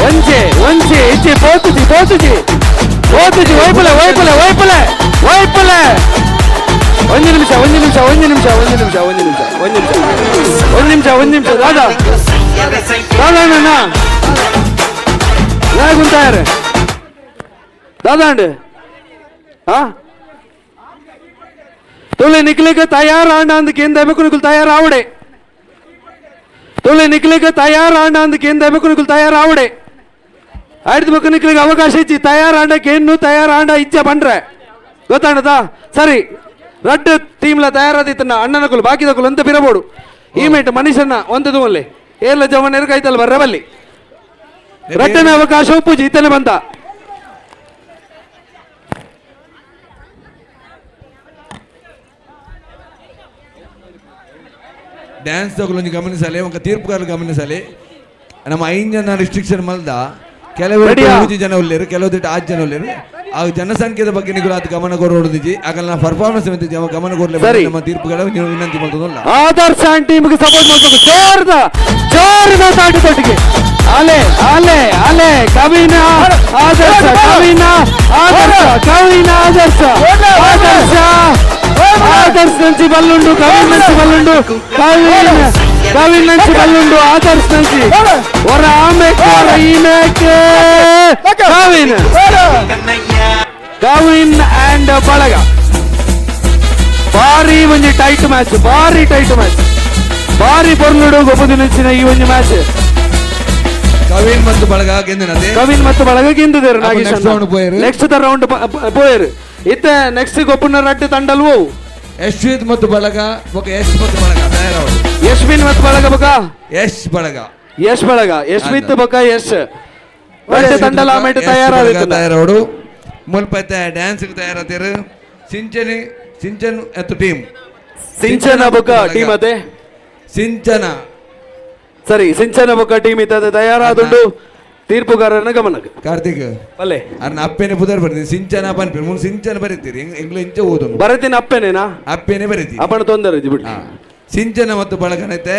ಒಂಜೆ ಒಂಜೆ ಇಚ್ಚೆ ಪೋತುಜಿ ಪೋತುಜಿ ಪೋತುಜಿ ವೈಪುಲೆ ವೈಪುಲೆ ವೈಪುಲೆ ವೈಪುಲೆ ಒಂದು ನಿಮಿಷ ಒಂದು ನಿಮಿಷ ಒಂದು ನಿಮಿಷ ಒಂದು ನಿಮಿಷ ಒಂದು ನಿಮಿಷ ಒಂದು ನಿಮಿಷ ಒಂದು ನಿಮಿಷ ಒಂದು ನಿಮಿಷ ದಾದಾ ದಾದಾ ಅಣ್ಣ ನಾಗುಂತಾಯಾರೆ ದಾದಾ ಅಂಡ್ ಹಾ ತುಳಿ ನಿಕ್ಲಿಕ್ಕೆ ತಯಾರಾಂಡ ಅಂದಕ್ಕೆ ಬೇಕು ನಿಕುಲ್ ತಯಾರಾವಡೆ ತುಳಿ ನಿಕ್ಲಿಕ್ಕೆ ತಯಾರಾಂಡ ಅಂದಕ್ಕೆ ಬೇಕು ನಿಕುಲ್ ತಯಾರಾವಡೆ ಆಯ್ತು ಬೇಕು ನಿಕ್ಲಿಗೆ ಅವಕಾಶ ಇಚ್ಚಿ ತಯಾರಾಂಡಕ್ಕೆ ಇನ್ನು ತಯಾರಾಂಡ ಇಚ್ಛೆ ಬಂಡ್ರೆ ಗೊತ್ತಾಣದಾ ಸರಿ ರಡ್ಡು ಟೀಮ್ಲ ತಯಾರಾದಿತ್ತನ್ನ ಅಣ್ಣನ ಕುಲು ಬಾಕಿದ ಕುಲು ಅಂತ ಬಿರಬೋಡು ಈ ಮೇಟ್ ಮನುಷ್ಯನ ಒಂದದು ಅಲ್ಲಿ ಏರ್ಲ ಜವನೇರು ಕೈತಲ್ ಬರ್ರೆ ಬಲ್ಲಿ ರಡ್ಡನ ಅವಕಾಶ ಉಪ್ಪುಜಿ ಇತ್ತನೆ ಬಂತ ಡ್ಯಾನ್ಸ್ ತಗೊಳ್ಳೊಂದು ಗಮನಿಸಲಿ ಒಂದು ತೀರ್ಪುಗಾರರು ಗಮನಿಸಲಿ ನಮ್ಮ ಐದು ಜನ ರಿಸ್ಟ್ರಿಕ್ಷನ್ ಮಲ್ದ ಕೆಲವರು 5 ಜನ ಉಳ್ಳೇರು ಕೆಲವು 6 ಜನ ಉಳ್ಳೇರು ಆ ಜನಸಂಖ್ಯೆದ ಬಗ್ಗೆ ನೀವು ಅದು ಗಮನ ಕೊಡೋದಿಜಿ ಆಗಲ್ಲ ಪರ್ಫಾರ್ಮೆನ್ಸ್ ಗಮನ ಕೊಡಲಿ ನಮ್ಮ ತೀರ್ಪುಗಳ ನೀವು ವಿನಂತಿ ಮಾಡ್ತದಲ್ಲ ಆದರ್ಶ ಟೀಮ್ಗೆ ಸಪೋರ್ಟ್ ಮಾಡ್ಬೇಕು ಜೋರದ ಜೋರದ ತಾಟಿ ತೊಟ್ಟಿಗೆ ಅಲೆ ಅಲೆ ಅಲೆ ಕವಿನ ಆದರ್ಶ ಕವಿನ ಆದರ್ಶ ಕವಿನ ಆದರ್ಶ ಆದರ್ಶ ಆದರ್ಶ್ ನಂಚಿ ಬಲ್ಲುಂಡು ಕವಿನ್ ನಂಚಿ ಬಲ್ಲುಂಡು ಕವಿನ್ ಕವಿನ್ ನಂಚಿ ಬಲ್ಲುಂಡು ಆದರ್ಶ್ ನಂಚಿ ಹೊರ ಆಮೇಕ್ ಹೊರ ಈಮೇಕ್ ಕವಿನ್ ಕವಿನ್ ಅಂಡ್ ಬಳಗ ಭಾರಿ ಒಂಜಿ ಟೈಟ್ ಮ್ಯಾಚ್ ಭಾರಿ ಟೈಟ್ ಮ್ಯಾಚ್ ಭಾರಿ ಪೊರ್ಲುಡು ಗೊಬ್ಬದಿನ ಈ ಒಂಜಿ ಮ್ಯಾಚ್ ಕವಿನ್ ಮತ್ತು ಬಳಗ ಗೆಂದಿನತೆ ಕವಿನ್ ಮತ್ತು ಬಳಗ ಗೆಂದಿದ್ದಾರೆ ನಾಗೇಶ್ ನೆಕ್ಸ್ಟ್ ರೌಂಡ್ ಪೋಯರು next the round ಪೋಯರು ಇತ್ತೆ ನೆಕ್ಸ್ಟ್ ಗೊಬ್ಬನ ರಡ್ಡು ತಂಡಲ್ವೋ ಯಶ್ವಿತ್ ಮತ್ತು ಬಳಗ ಬೊಕ ಯಶ್ ಮತ್ತು ಬಳಗ ತಯಾರಾವಡು ಯಶ್ವಿನ್ ಮತ್ತು ಬಳಗ ಬೊಕ ಯಶ್ ಬಳಗ ಯಶ್ ಬಳಗ ಯಶ್ವಿತ್ ಬೊಕ ಯಶ್ ರಡ್ಡು ತಂಡಲ ಆಮೇಲೆ ತಯಾರಾದಿತ್ತು ತಯಾರಾವಡು ಮುಲ್ಪ ಡ್ಯಾನ್ಸ್ ತಯಾರಾತಿರು ಸಿಂಚನಿ ಸಿಂಚನ್ ಮತ್ತು ಟೀಮ್ ಸಿಂಚನ ಬೊಕ ಟೀಮ್ ಅದೇ ಸಿಂಚನ ಸರಿ ಸಿಂಚನ ಬೊಕ ಟೀಮ್ ಇತ್ತದೆ ತಯಾರಾದುಂಡು ತೀರ್ಪುಗಾರನ ಗಮನಕ್ಕೆ ಕಾರ್ತಿಕ್ ಅಲ್ಲೇ ಅರ್ನ ಅಪ್ಪೇನೆ ಪುದರ್ ಬರ್ತೀನಿ ಸಿಂಚನ ಪನ್ಪಿ ಮೂರು ಸಿಂಚನ ಬರೀತೀರಿ ಎಂಗ್ಲ ಇಂಚ ಓದು ಬರತೀನಿ ಅಪ್ಪೇನೇನಾ ಅಪ್ಪೇನೆ ಬರೀತೀನಿ ಅಪ್ಪನ ತೊಂದರೆ ಇದ್ದು ಬಿಡಿ ಸಿಂಚನ ಮತ್ತು ಬಳಗನೈತೆ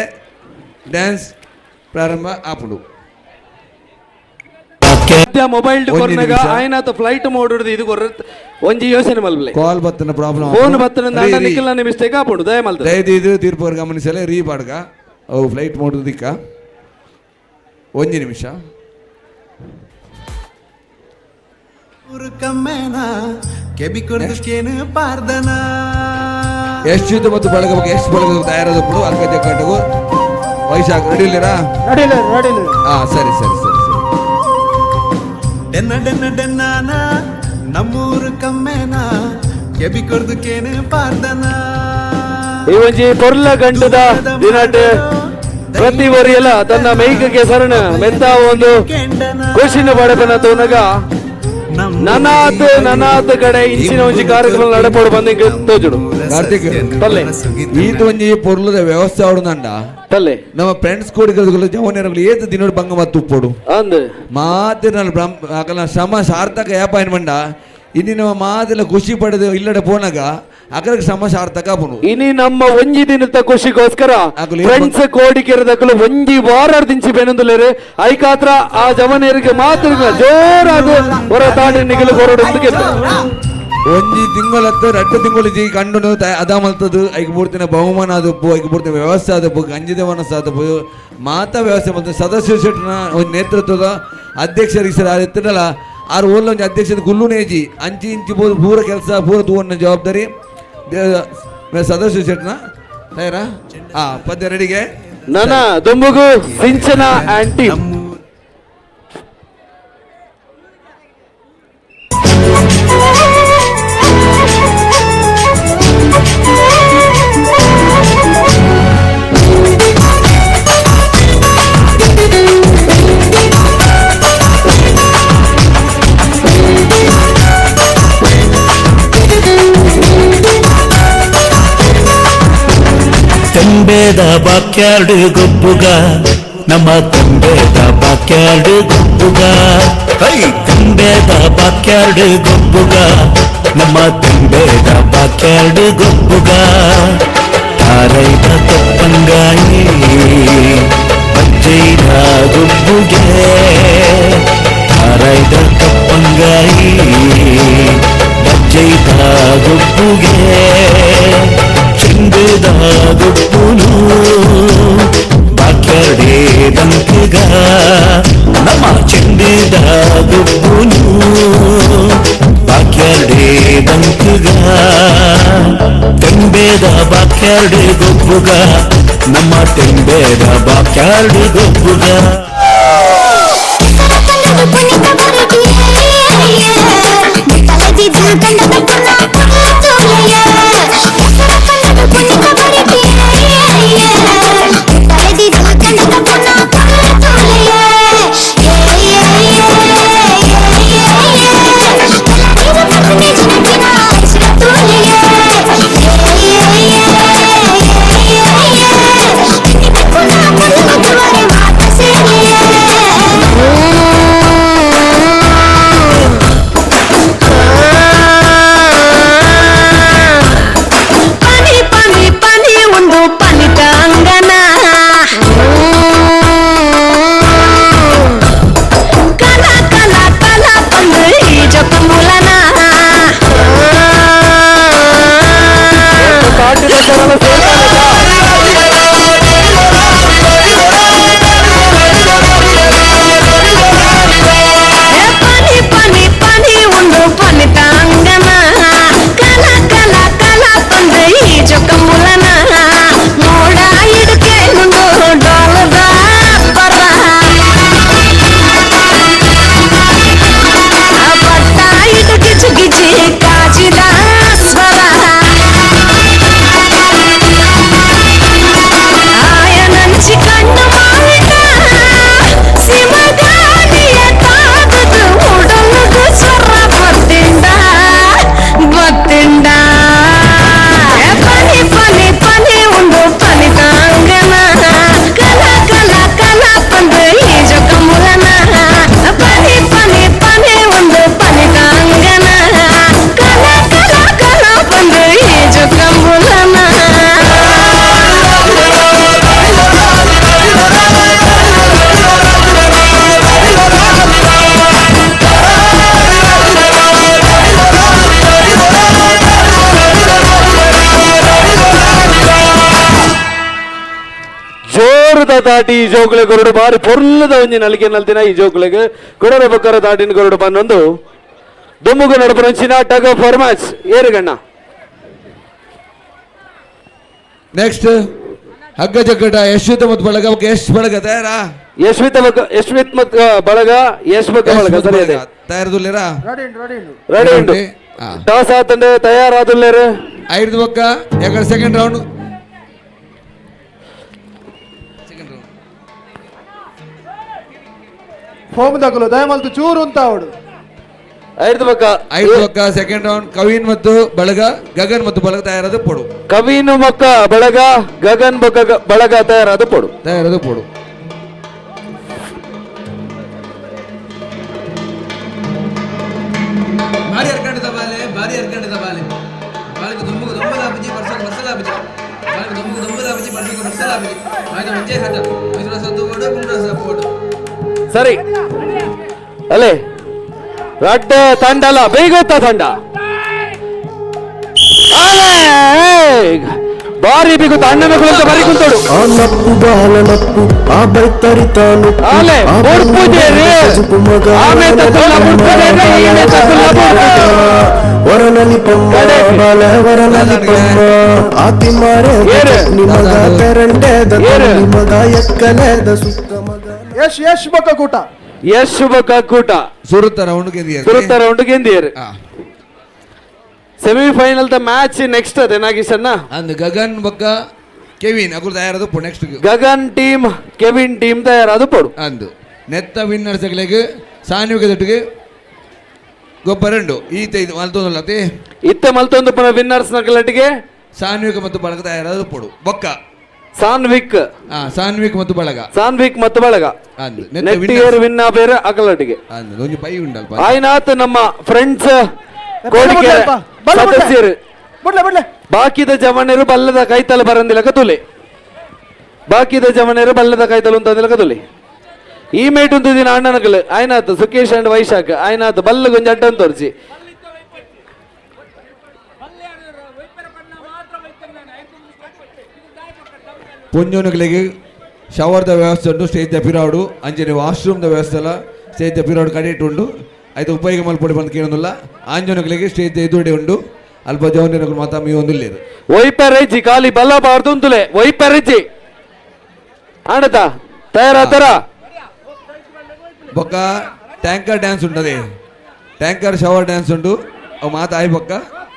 ಡ್ಯಾನ್ಸ್ ಪ್ರಾರಂಭ ಆಪುಡು. Mobile ಕೊರ್ನಗ ಆಯ್ನಾತ flight mode ಇದು ಕೊರ್ರ ಒಂಜಿ ಯೋಚನೆ ಮಲ್ಪಲೆ ಕಾಲ್ ಬತ್ತನ ಪ್ರಾಬ್ಲಮ್ ಫೋನ್ ಬತ್ತನ ಅಂಡ ನಿಖಲ್ನ ಮಿಸ್ಟೇಕ್ ಆಪುಂಡು ದಯ ಮಲ್ತ ದಯದೀದು ತೀರ್ಪು ಗಮನಿಸಲೆ ರೀ ಪಾಡ್ಗ ಅವು ಫ್ಲೈಟ್ ಮೋಡ್ ದಿಕ್ಕ ಒಂಜಿ ನಿಮಿಷ ಎಷ್ಟು ಮತ್ತು ಬಳಗ ಬಗ್ಗೆ ಎಷ್ಟು ಬಳಗ ತಯಾರಾದ ಅಲ್ಕಜ ಕಟ್ಟಗು ವೈಶಾಖ ರೆಡಿ ಇಲ್ಲಿರಾ? ಹಾ ಸರಿ ಸರಿ ಸರಿ ಸರಿ. ಡೆನ್ನ ಡೆನ್ನ ಡೆನ್ನಾನ ನಮ್ಮೂರು ಕಮ್ಮೇನ ಕೆಬಿ ಕೊರ್ದುಕೇನು ಪಾರ್ದನ. ಈ ಒಂಜಿ ಪೊರ್ಲ ಗಂಟದ ದಿನಟ್ ಪ್ರತಿ ವರಿಯಲ ತನ್ನ ಮೈಕಕ್ಕೆ ಸರಣ ಮೆತ್ತ ಒಂದು ಖುಷಿನ ಪಡೆಪನ ತೋನಗ ನನಾತ್ ನನಾತ್ ಕಡೆ ಇಂಚಿನ ಒಂಜಿ ಕಾರ್ಯಕ್ರಮ ನಡಪೋಡು ಬಂದ ತೋಜುಡು. ಕಾರ್ತಿಕ್ ತಲ್ಲೆ ಈತ ಒಂಜಿ ಪೊರ್ಲದ ವ್ಯವಸ್ಥೆ ಆಡುನಂಡ ತಲ್ಲೆ ನಮ್ಮ ಫ್ರೆಂಡ್ಸ್ ಕೋಡಿಗಳು ಜವನೇರಗಳು ಏತ ದಿನೋಡು ಬಂಗ ಮತ್ತು ಉಪ್ಪೋಡು ಅಂದ್ ಮಾತಿನ ಬ್ರಹ್ಮ ಅಕಲ ಶ್ರಮ ಸಾರ್ಥಕ ಯಾಪ ಏನ್ ಇನ್ನು ನಮ್ಮ ಮಾತೆಲ್ಲ ಖುಷಿ ಪಡೆದು ಇಲ್ಲಡೆ ಪೋನಾಗ ಅಕಲಕ್ಕೆ ಶ್ರಮ ಸಾರ್ಥಕ ಆಪುಂಡು. ಇನಿ ನಮ್ಮ ಒಂಜಿ ದಿನದ ಖುಷಿಗೋಸ್ಕರ ಫ್ರೆಂಡ್ಸ್ ಕೋಡಿಕೆರೆದಕ್ಕಲು ಒಂಜಿ ವಾರ ದಿಂಚಿ ಬೆನೊಂದುಲೇರು ಐಕಾತ್ರ ಆ ಜವನೇರಿಗೆ ಮಾತ್ರ ಜೋರಾದ ಹೊರ ತಾಡಿ ನಿಗಲು ಹೊರಡು ಒಂಜಿ ತಿಂಗಳತ್ತು ರಡ್ಡು ತಿಂಗಳು ಜಿ ಕಂಡು ಅದಾಮಲ್ತದು ಐಕ್ ಪೂರ್ತಿನ ಬಹುಮಾನ ಆದಪ್ಪು ಐಕ್ ಪೂರ್ತಿನ ವ್ಯವಸ್ಥೆ ಆದಪ್ಪು ಗಂಜಿದ ಮನಸ್ಸು ಆದಪ್ಪು ಮಾತಾ ವ್ಯವಸ್ಥೆ ಮತ್ತು ಸದಸ್ಯ ಶೆಟ್ನ ಒಂದು ನೇತೃತ್ವದ ಅಧ್ಯಕ್ಷರಿಗೆ ಸರ್ ಇತ್ತಲ್ಲ ಆರು ಓಲ್ಲ ಒಂಜಿ ಅಧ್ಯಕ್ಷದ ಗುಲ್ಲು ನೇಜಿ ಅಂಚಿ ಇಂಚಿ ಬೋದು ಪೂರ ಕೆಲಸ ಪೂರ ತೂವನ್ನ ಜವಾಬ್ದಾರಿ ಸದಸ್ಯ ಶೆಟ್ನ ತಯಾರಾ ಹಾ ಪದ್ಯ ರೆಡಿಗೆ ನನ್ನ ದುಂಬುಗು ಸಿಂಚನ ಆಂಟಿ ತಂಬೆದ ಬಾಕ್ಯಾರ್ಡು ಗೊಬ್ಬುಗ ನಮ್ಮ ತಂಬೆದ ಬಾಕ್ಯಾರ್ಡು ಗೊಬ್ಬುಗ ಹೈ ತಂಬೆದ ಬಾಕ್ಯಾರ್ಡು ಗೊಬ್ಬುಗ ನಮ್ಮ ತಂಬೆದ ಬಾಕ್ಯಾರ್ಡು ಗೊಬ್ಬುಗ ತಾರೈದ ತಪ್ಪಂಗಾಯಿ ಬಜ್ಜೈದ ಗೊಬ್ಬುಗೆ ತಾರೈದ ತಪ್ಪಂಗಾಯಿ ಬಜ್ಜೈದ ಗೊಬ್ಬುಗೆ ಚೆಂಡುದ ಗೊಬ್ಬುನು ಬಾಕ್ಯಾರ್ಡೇ ದಂಕಗ ನಮ್ಮ ಚೆಂಡುದ ಗೊಬ್ಬುನು ಬಾಕ್ಯಾರ್ಡೇ ದಂಕಗ ತೆಂಬೇದ ಬಾಕ್ಯಾರ್ಡ್ ಗೊಬ್ಬುಗ ನಮ್ಮ ತೆಂಬೇದ ಬಾಕ್ಯಾರ್ಡ್ ಗೊಬ್ಬುಗ. Yeah. ದಾಟಿ ಈ ಜೋಕುಲೆ ಕೊರಡು ಬಾರಿ ಪೊರ್ಲದ ಒಂಜಿ ನಲಿಕೆ ನಲ್ತಿನ ಈ ಜೋಕುಲೆಗ್ ಕೊಡರ ಬೊಕ್ಕರ ದಾಟಿನ ಕೊರಡು ಪನ್ನೊಂದು ದುಮ್ಮುಗು ನಡಪುನಂಚಿನ tug of war match ಏರುಗಣ್ಣ. Next ಹಗ್ಗ ಜಗ್ಗಟ ಯಶ್ವಿತ ಮತ್ತು ಬಳಗ ಯಶ್ ಬಳಗ ತಯಾರಾ? ಯಶ್ವಿತ ಬೊಕ್ಕ ಯಶ್ವಿತ್ ಮತ್ತು ಬಳಗ ಯಶ್ ಬೊಕ್ಕ ಬಳಗ ಸರಿ ಇದೆ. ತಯಾರದುಲ್ಲೇರಾ? ರೆಡಿ ಉಂಟು. ಟಾಸ್ ಆತಂಡೆ ತಯಾರಾದುಲ್ಲೇರು. ಐದು ಬೊಕ್ಕ ಯಾಕಂದ್ರೆ second round foam ದಕಲು ದಯಮಲ್ತು ಚೂರು ಅಂತ ಅವಡು. ಐದು ಬೊಕ್ಕ ಐದು ಬೊಕ್ಕ ಸೆಕೆಂಡ್ ರೌಂಡ್ ಕವೀನ್ ಮತ್ತು ಬಳಗ ಗಗನ್ ಮತ್ತು ಬಳಗ ತಯಾರಾದ ಪೊಡು. ಕವೀನ್ ಬೊಕ್ಕ ಬಳಗ ಗಗನ್ ಬೊಕ್ಕ ಬಳಗ ತಯಾರಾದ ಪೊಡು. ತಯಾರಾದ ಪೊಡು. ಭಾರಿ ಅರ್ಕಂಡದ ಬಾಲೆ ಭಾರಿ ಅರ್ಕಂಡದ ಬಾಲೆ ಬಾಲಿಗೆ ದುಂಬುಗು ದುಂಬಲಾಪಜಿ ಬರ್ಸಕ್ಕೆ ಬರ್ಸಲಾಪಜಿ ಬಾಲಿಗೆ ದುಂಬುಗು ದುಂಬಲಾಪಜಿ ಬರ್ಸಕ್ಕೆ ಬರ್ಸಲಾಪಜಿ ಆಯ್ತು ಒಂಜೇ ಹಠ ಮೈಸೂರು ಸದ್ದು ಓಡು ಕುಂಡ್ರ ಸಪೋರ್ಟ್. ಸರಿ ಅಲ್ಲೇ ರಡ್ಡ ತಂಡಲ ಬೇಗ ತಂಡ ಬಾರಿ ಬಿಗುತ್ತ ಅಣ್ಣನ ಕುಳಿತ ಬಾರಿ ಕುಂತೋಡು. ಯಶ್ ಯಶ್ ಬೊಕ್ಕ ಕೂಟ ಯಶ್ ಬೊಕ್ಕ ಕೂಟ ಸುರುತ್ತ ರೌಂಡ್ ಗೆದ್ದಿಯರು. ಸುರುತ್ತ round ಗೆದ್ದಿಯರು. Semifinal the match next ಅದೇ ನಾಗೇಶಣ್ಣ. ಅಂದ್ ಗಗನ್ ಬೊಕ್ಕ ಕೆವಿನ್ ಅಗುಲ್ ತಯಾರದು ಪೊ next. Gagan team Kevin team ತಯಾರದು ಪೊಡು. ಅಂದು ನೆತ್ತ ವಿನ್ನರ್ಸ್ ಅಗಲೆಗ್ ಸಾನ್ವಿಕ ದೊಟ್ಟಿಗೆ ಗೊಬ್ಬರಂಡು ಈತ ಇದು ಮಲ್ತೊಂದುಲ್ಲತೆ ಇತ್ತೆ ಮಲ್ತೊಂದು ಪುನ ವಿನ್ನರ್ಸ್ ನಕಲಟ್ಟಿಗೆ ಸಾನ್ವಿಕ ಮತ್ತು ಬಳಗ ತಯಾರದು ಪೊಡು. ಬೊಕ್ಕ ಸಾನ್ವಿಕ್ ಸಾನ್ವಿಕ್ ಮತ್ತು ಬಳಗ ಸಾನ್ವಿಕ್ ಮತ್ತು ಬಳಗ ಅಂದು net year win ಬೇರೆ ಅಗಲಟ್ಟಿಗೆ ಅಂದು ಒಂಜಿ ಪೈ ಉಂಡಲ್ಪ ಆಯ್ನಾತ್ ನಮ್ಮ ಫ್ರೆಂಡ್ಸ್ ಕೋಡಿಕೆರೆ ಸದಸ್ಯರು ಬಾಕಿದ ಜವನರು ಬಲ್ಲದ ಕೈತಲ ಬರಂದಿಲ್ಲ ಕತುಲೆ ಬಾಕಿದ ಜವನರು ಬಲ್ಲದ ಕೈತಲ ಅಂತಂದಿಲ್ಲ ಕತುಲೆ ಈ ಮೇಟ್ ಉಂಟು ದಿನ ಅಣ್ಣನಕಲ್ ಆಯ್ನಾತ್ ಸುಕೇಶ್ ಅಂಡ್ ವೈಶಾಖ್ ಆಯ್ನಾತ್ ಬಲ್ಲ ಗೊಂಜಿ ಅಡ್ಡ ಅಂತ ತೋರಿಸಿ ಪೊಂಜೋನುಗಳಿಗೆ ಶವರ್ದ ವ್ಯವಸ್ಥೆ ಉಂಟು ಸ್ಟೇಜ್ ಪಿರಾಡು ಅಂಚನೆ ವಾಶ್ರೂಮ್ದ ವ್ಯವಸ್ಥೆ ಅಲ್ಲ ಸ್ಟೇಜ್ ಪಿರಾಡು ಕಡೆಯಿಟ್ಟು ಉಂಟು ಆಯ್ತು ಉಪಯೋಗ ಮಲ್ಪೊಡಿ ಬಂದು ಕೇಳೋದಿಲ್ಲ ಆಂಜೋನುಗಳಿಗೆ ಸ್ಟೇಜ್ ಎದುರುಡೆ ಉಂಟು ಅಲ್ಪ ಜವನಗಳು ಮಾತಾ ಮೀ ಒಂದು ಇಲ್ಲ ವೈಪರೆಜ್ಜಿ ಖಾಲಿ ಬಲ್ಲ ಬಾರ್ದು ಉಂತುಲೆ ವೈಪರೆಜ್ಜಿ ಆಣತ ತಯಾರಾತರ ಬೊಕ್ಕ ಟ್ಯಾಂಕರ್ ಡ್ಯಾನ್ಸ್ ಉಂಟದೆ tanker shower dance ಉಂಟು ಅವು ಮಾತು ಆಯ್ ಬೊಕ್ಕ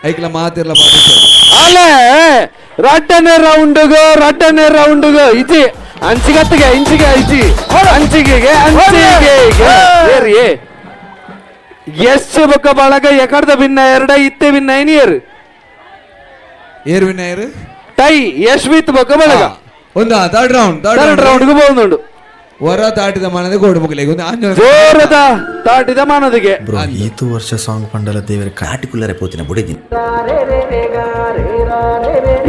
ಐಕ್ಲ ಮಾತಿರ್ಲ ಮಾತು ಅಲೆ ರಡ್ಡನೆ ರೌಂಡ್ಗು ರಡ್ಡನೆ ರೌಂಡ್ಗು ಇಜಿ ಅಂಚಿಗತ್ತಿಗೆ ಇಂಚಿಗೆ ಇಜಿ ಅಂಚಿಗೆ ಅಂಚಿಗೆ ಏರಿ ಎಷ್ಟು ಬೊಕ್ಕ ಬಳಗ ಎಕಡ್ದ ಭಿನ್ನ ಎರಡ ಇತ್ತೆ ಭಿನ್ನ ಏನಿಯರ್ ಏರ್ ವಿನ್ನ ಏರು ಟೈ ಯಶ್ವಿತ್ ಬೊಕ್ಕ ಬಳಗ ಒಂದು third round third ರೌಂಡ್ಗೆ ಬಂದುಂಡು ಹೊರ ತಾಟಿದ ಮಾನದ ಗೋಡು ಮುಗಲಿಗೆ ಒಂದು ಆಂಜೋ ಜೋರದ ತಾಟಿದ ಮಾನದಿಗೆ ಬ್ರೋ ಈತು ವರ್ಷ ಸಾಂಗ್ ಪಂಡಲ ದೇವರ ಕಾಟಿಕುಲ್ಲರೆ ಪೋತಿನ ಬುಡಿದಿನ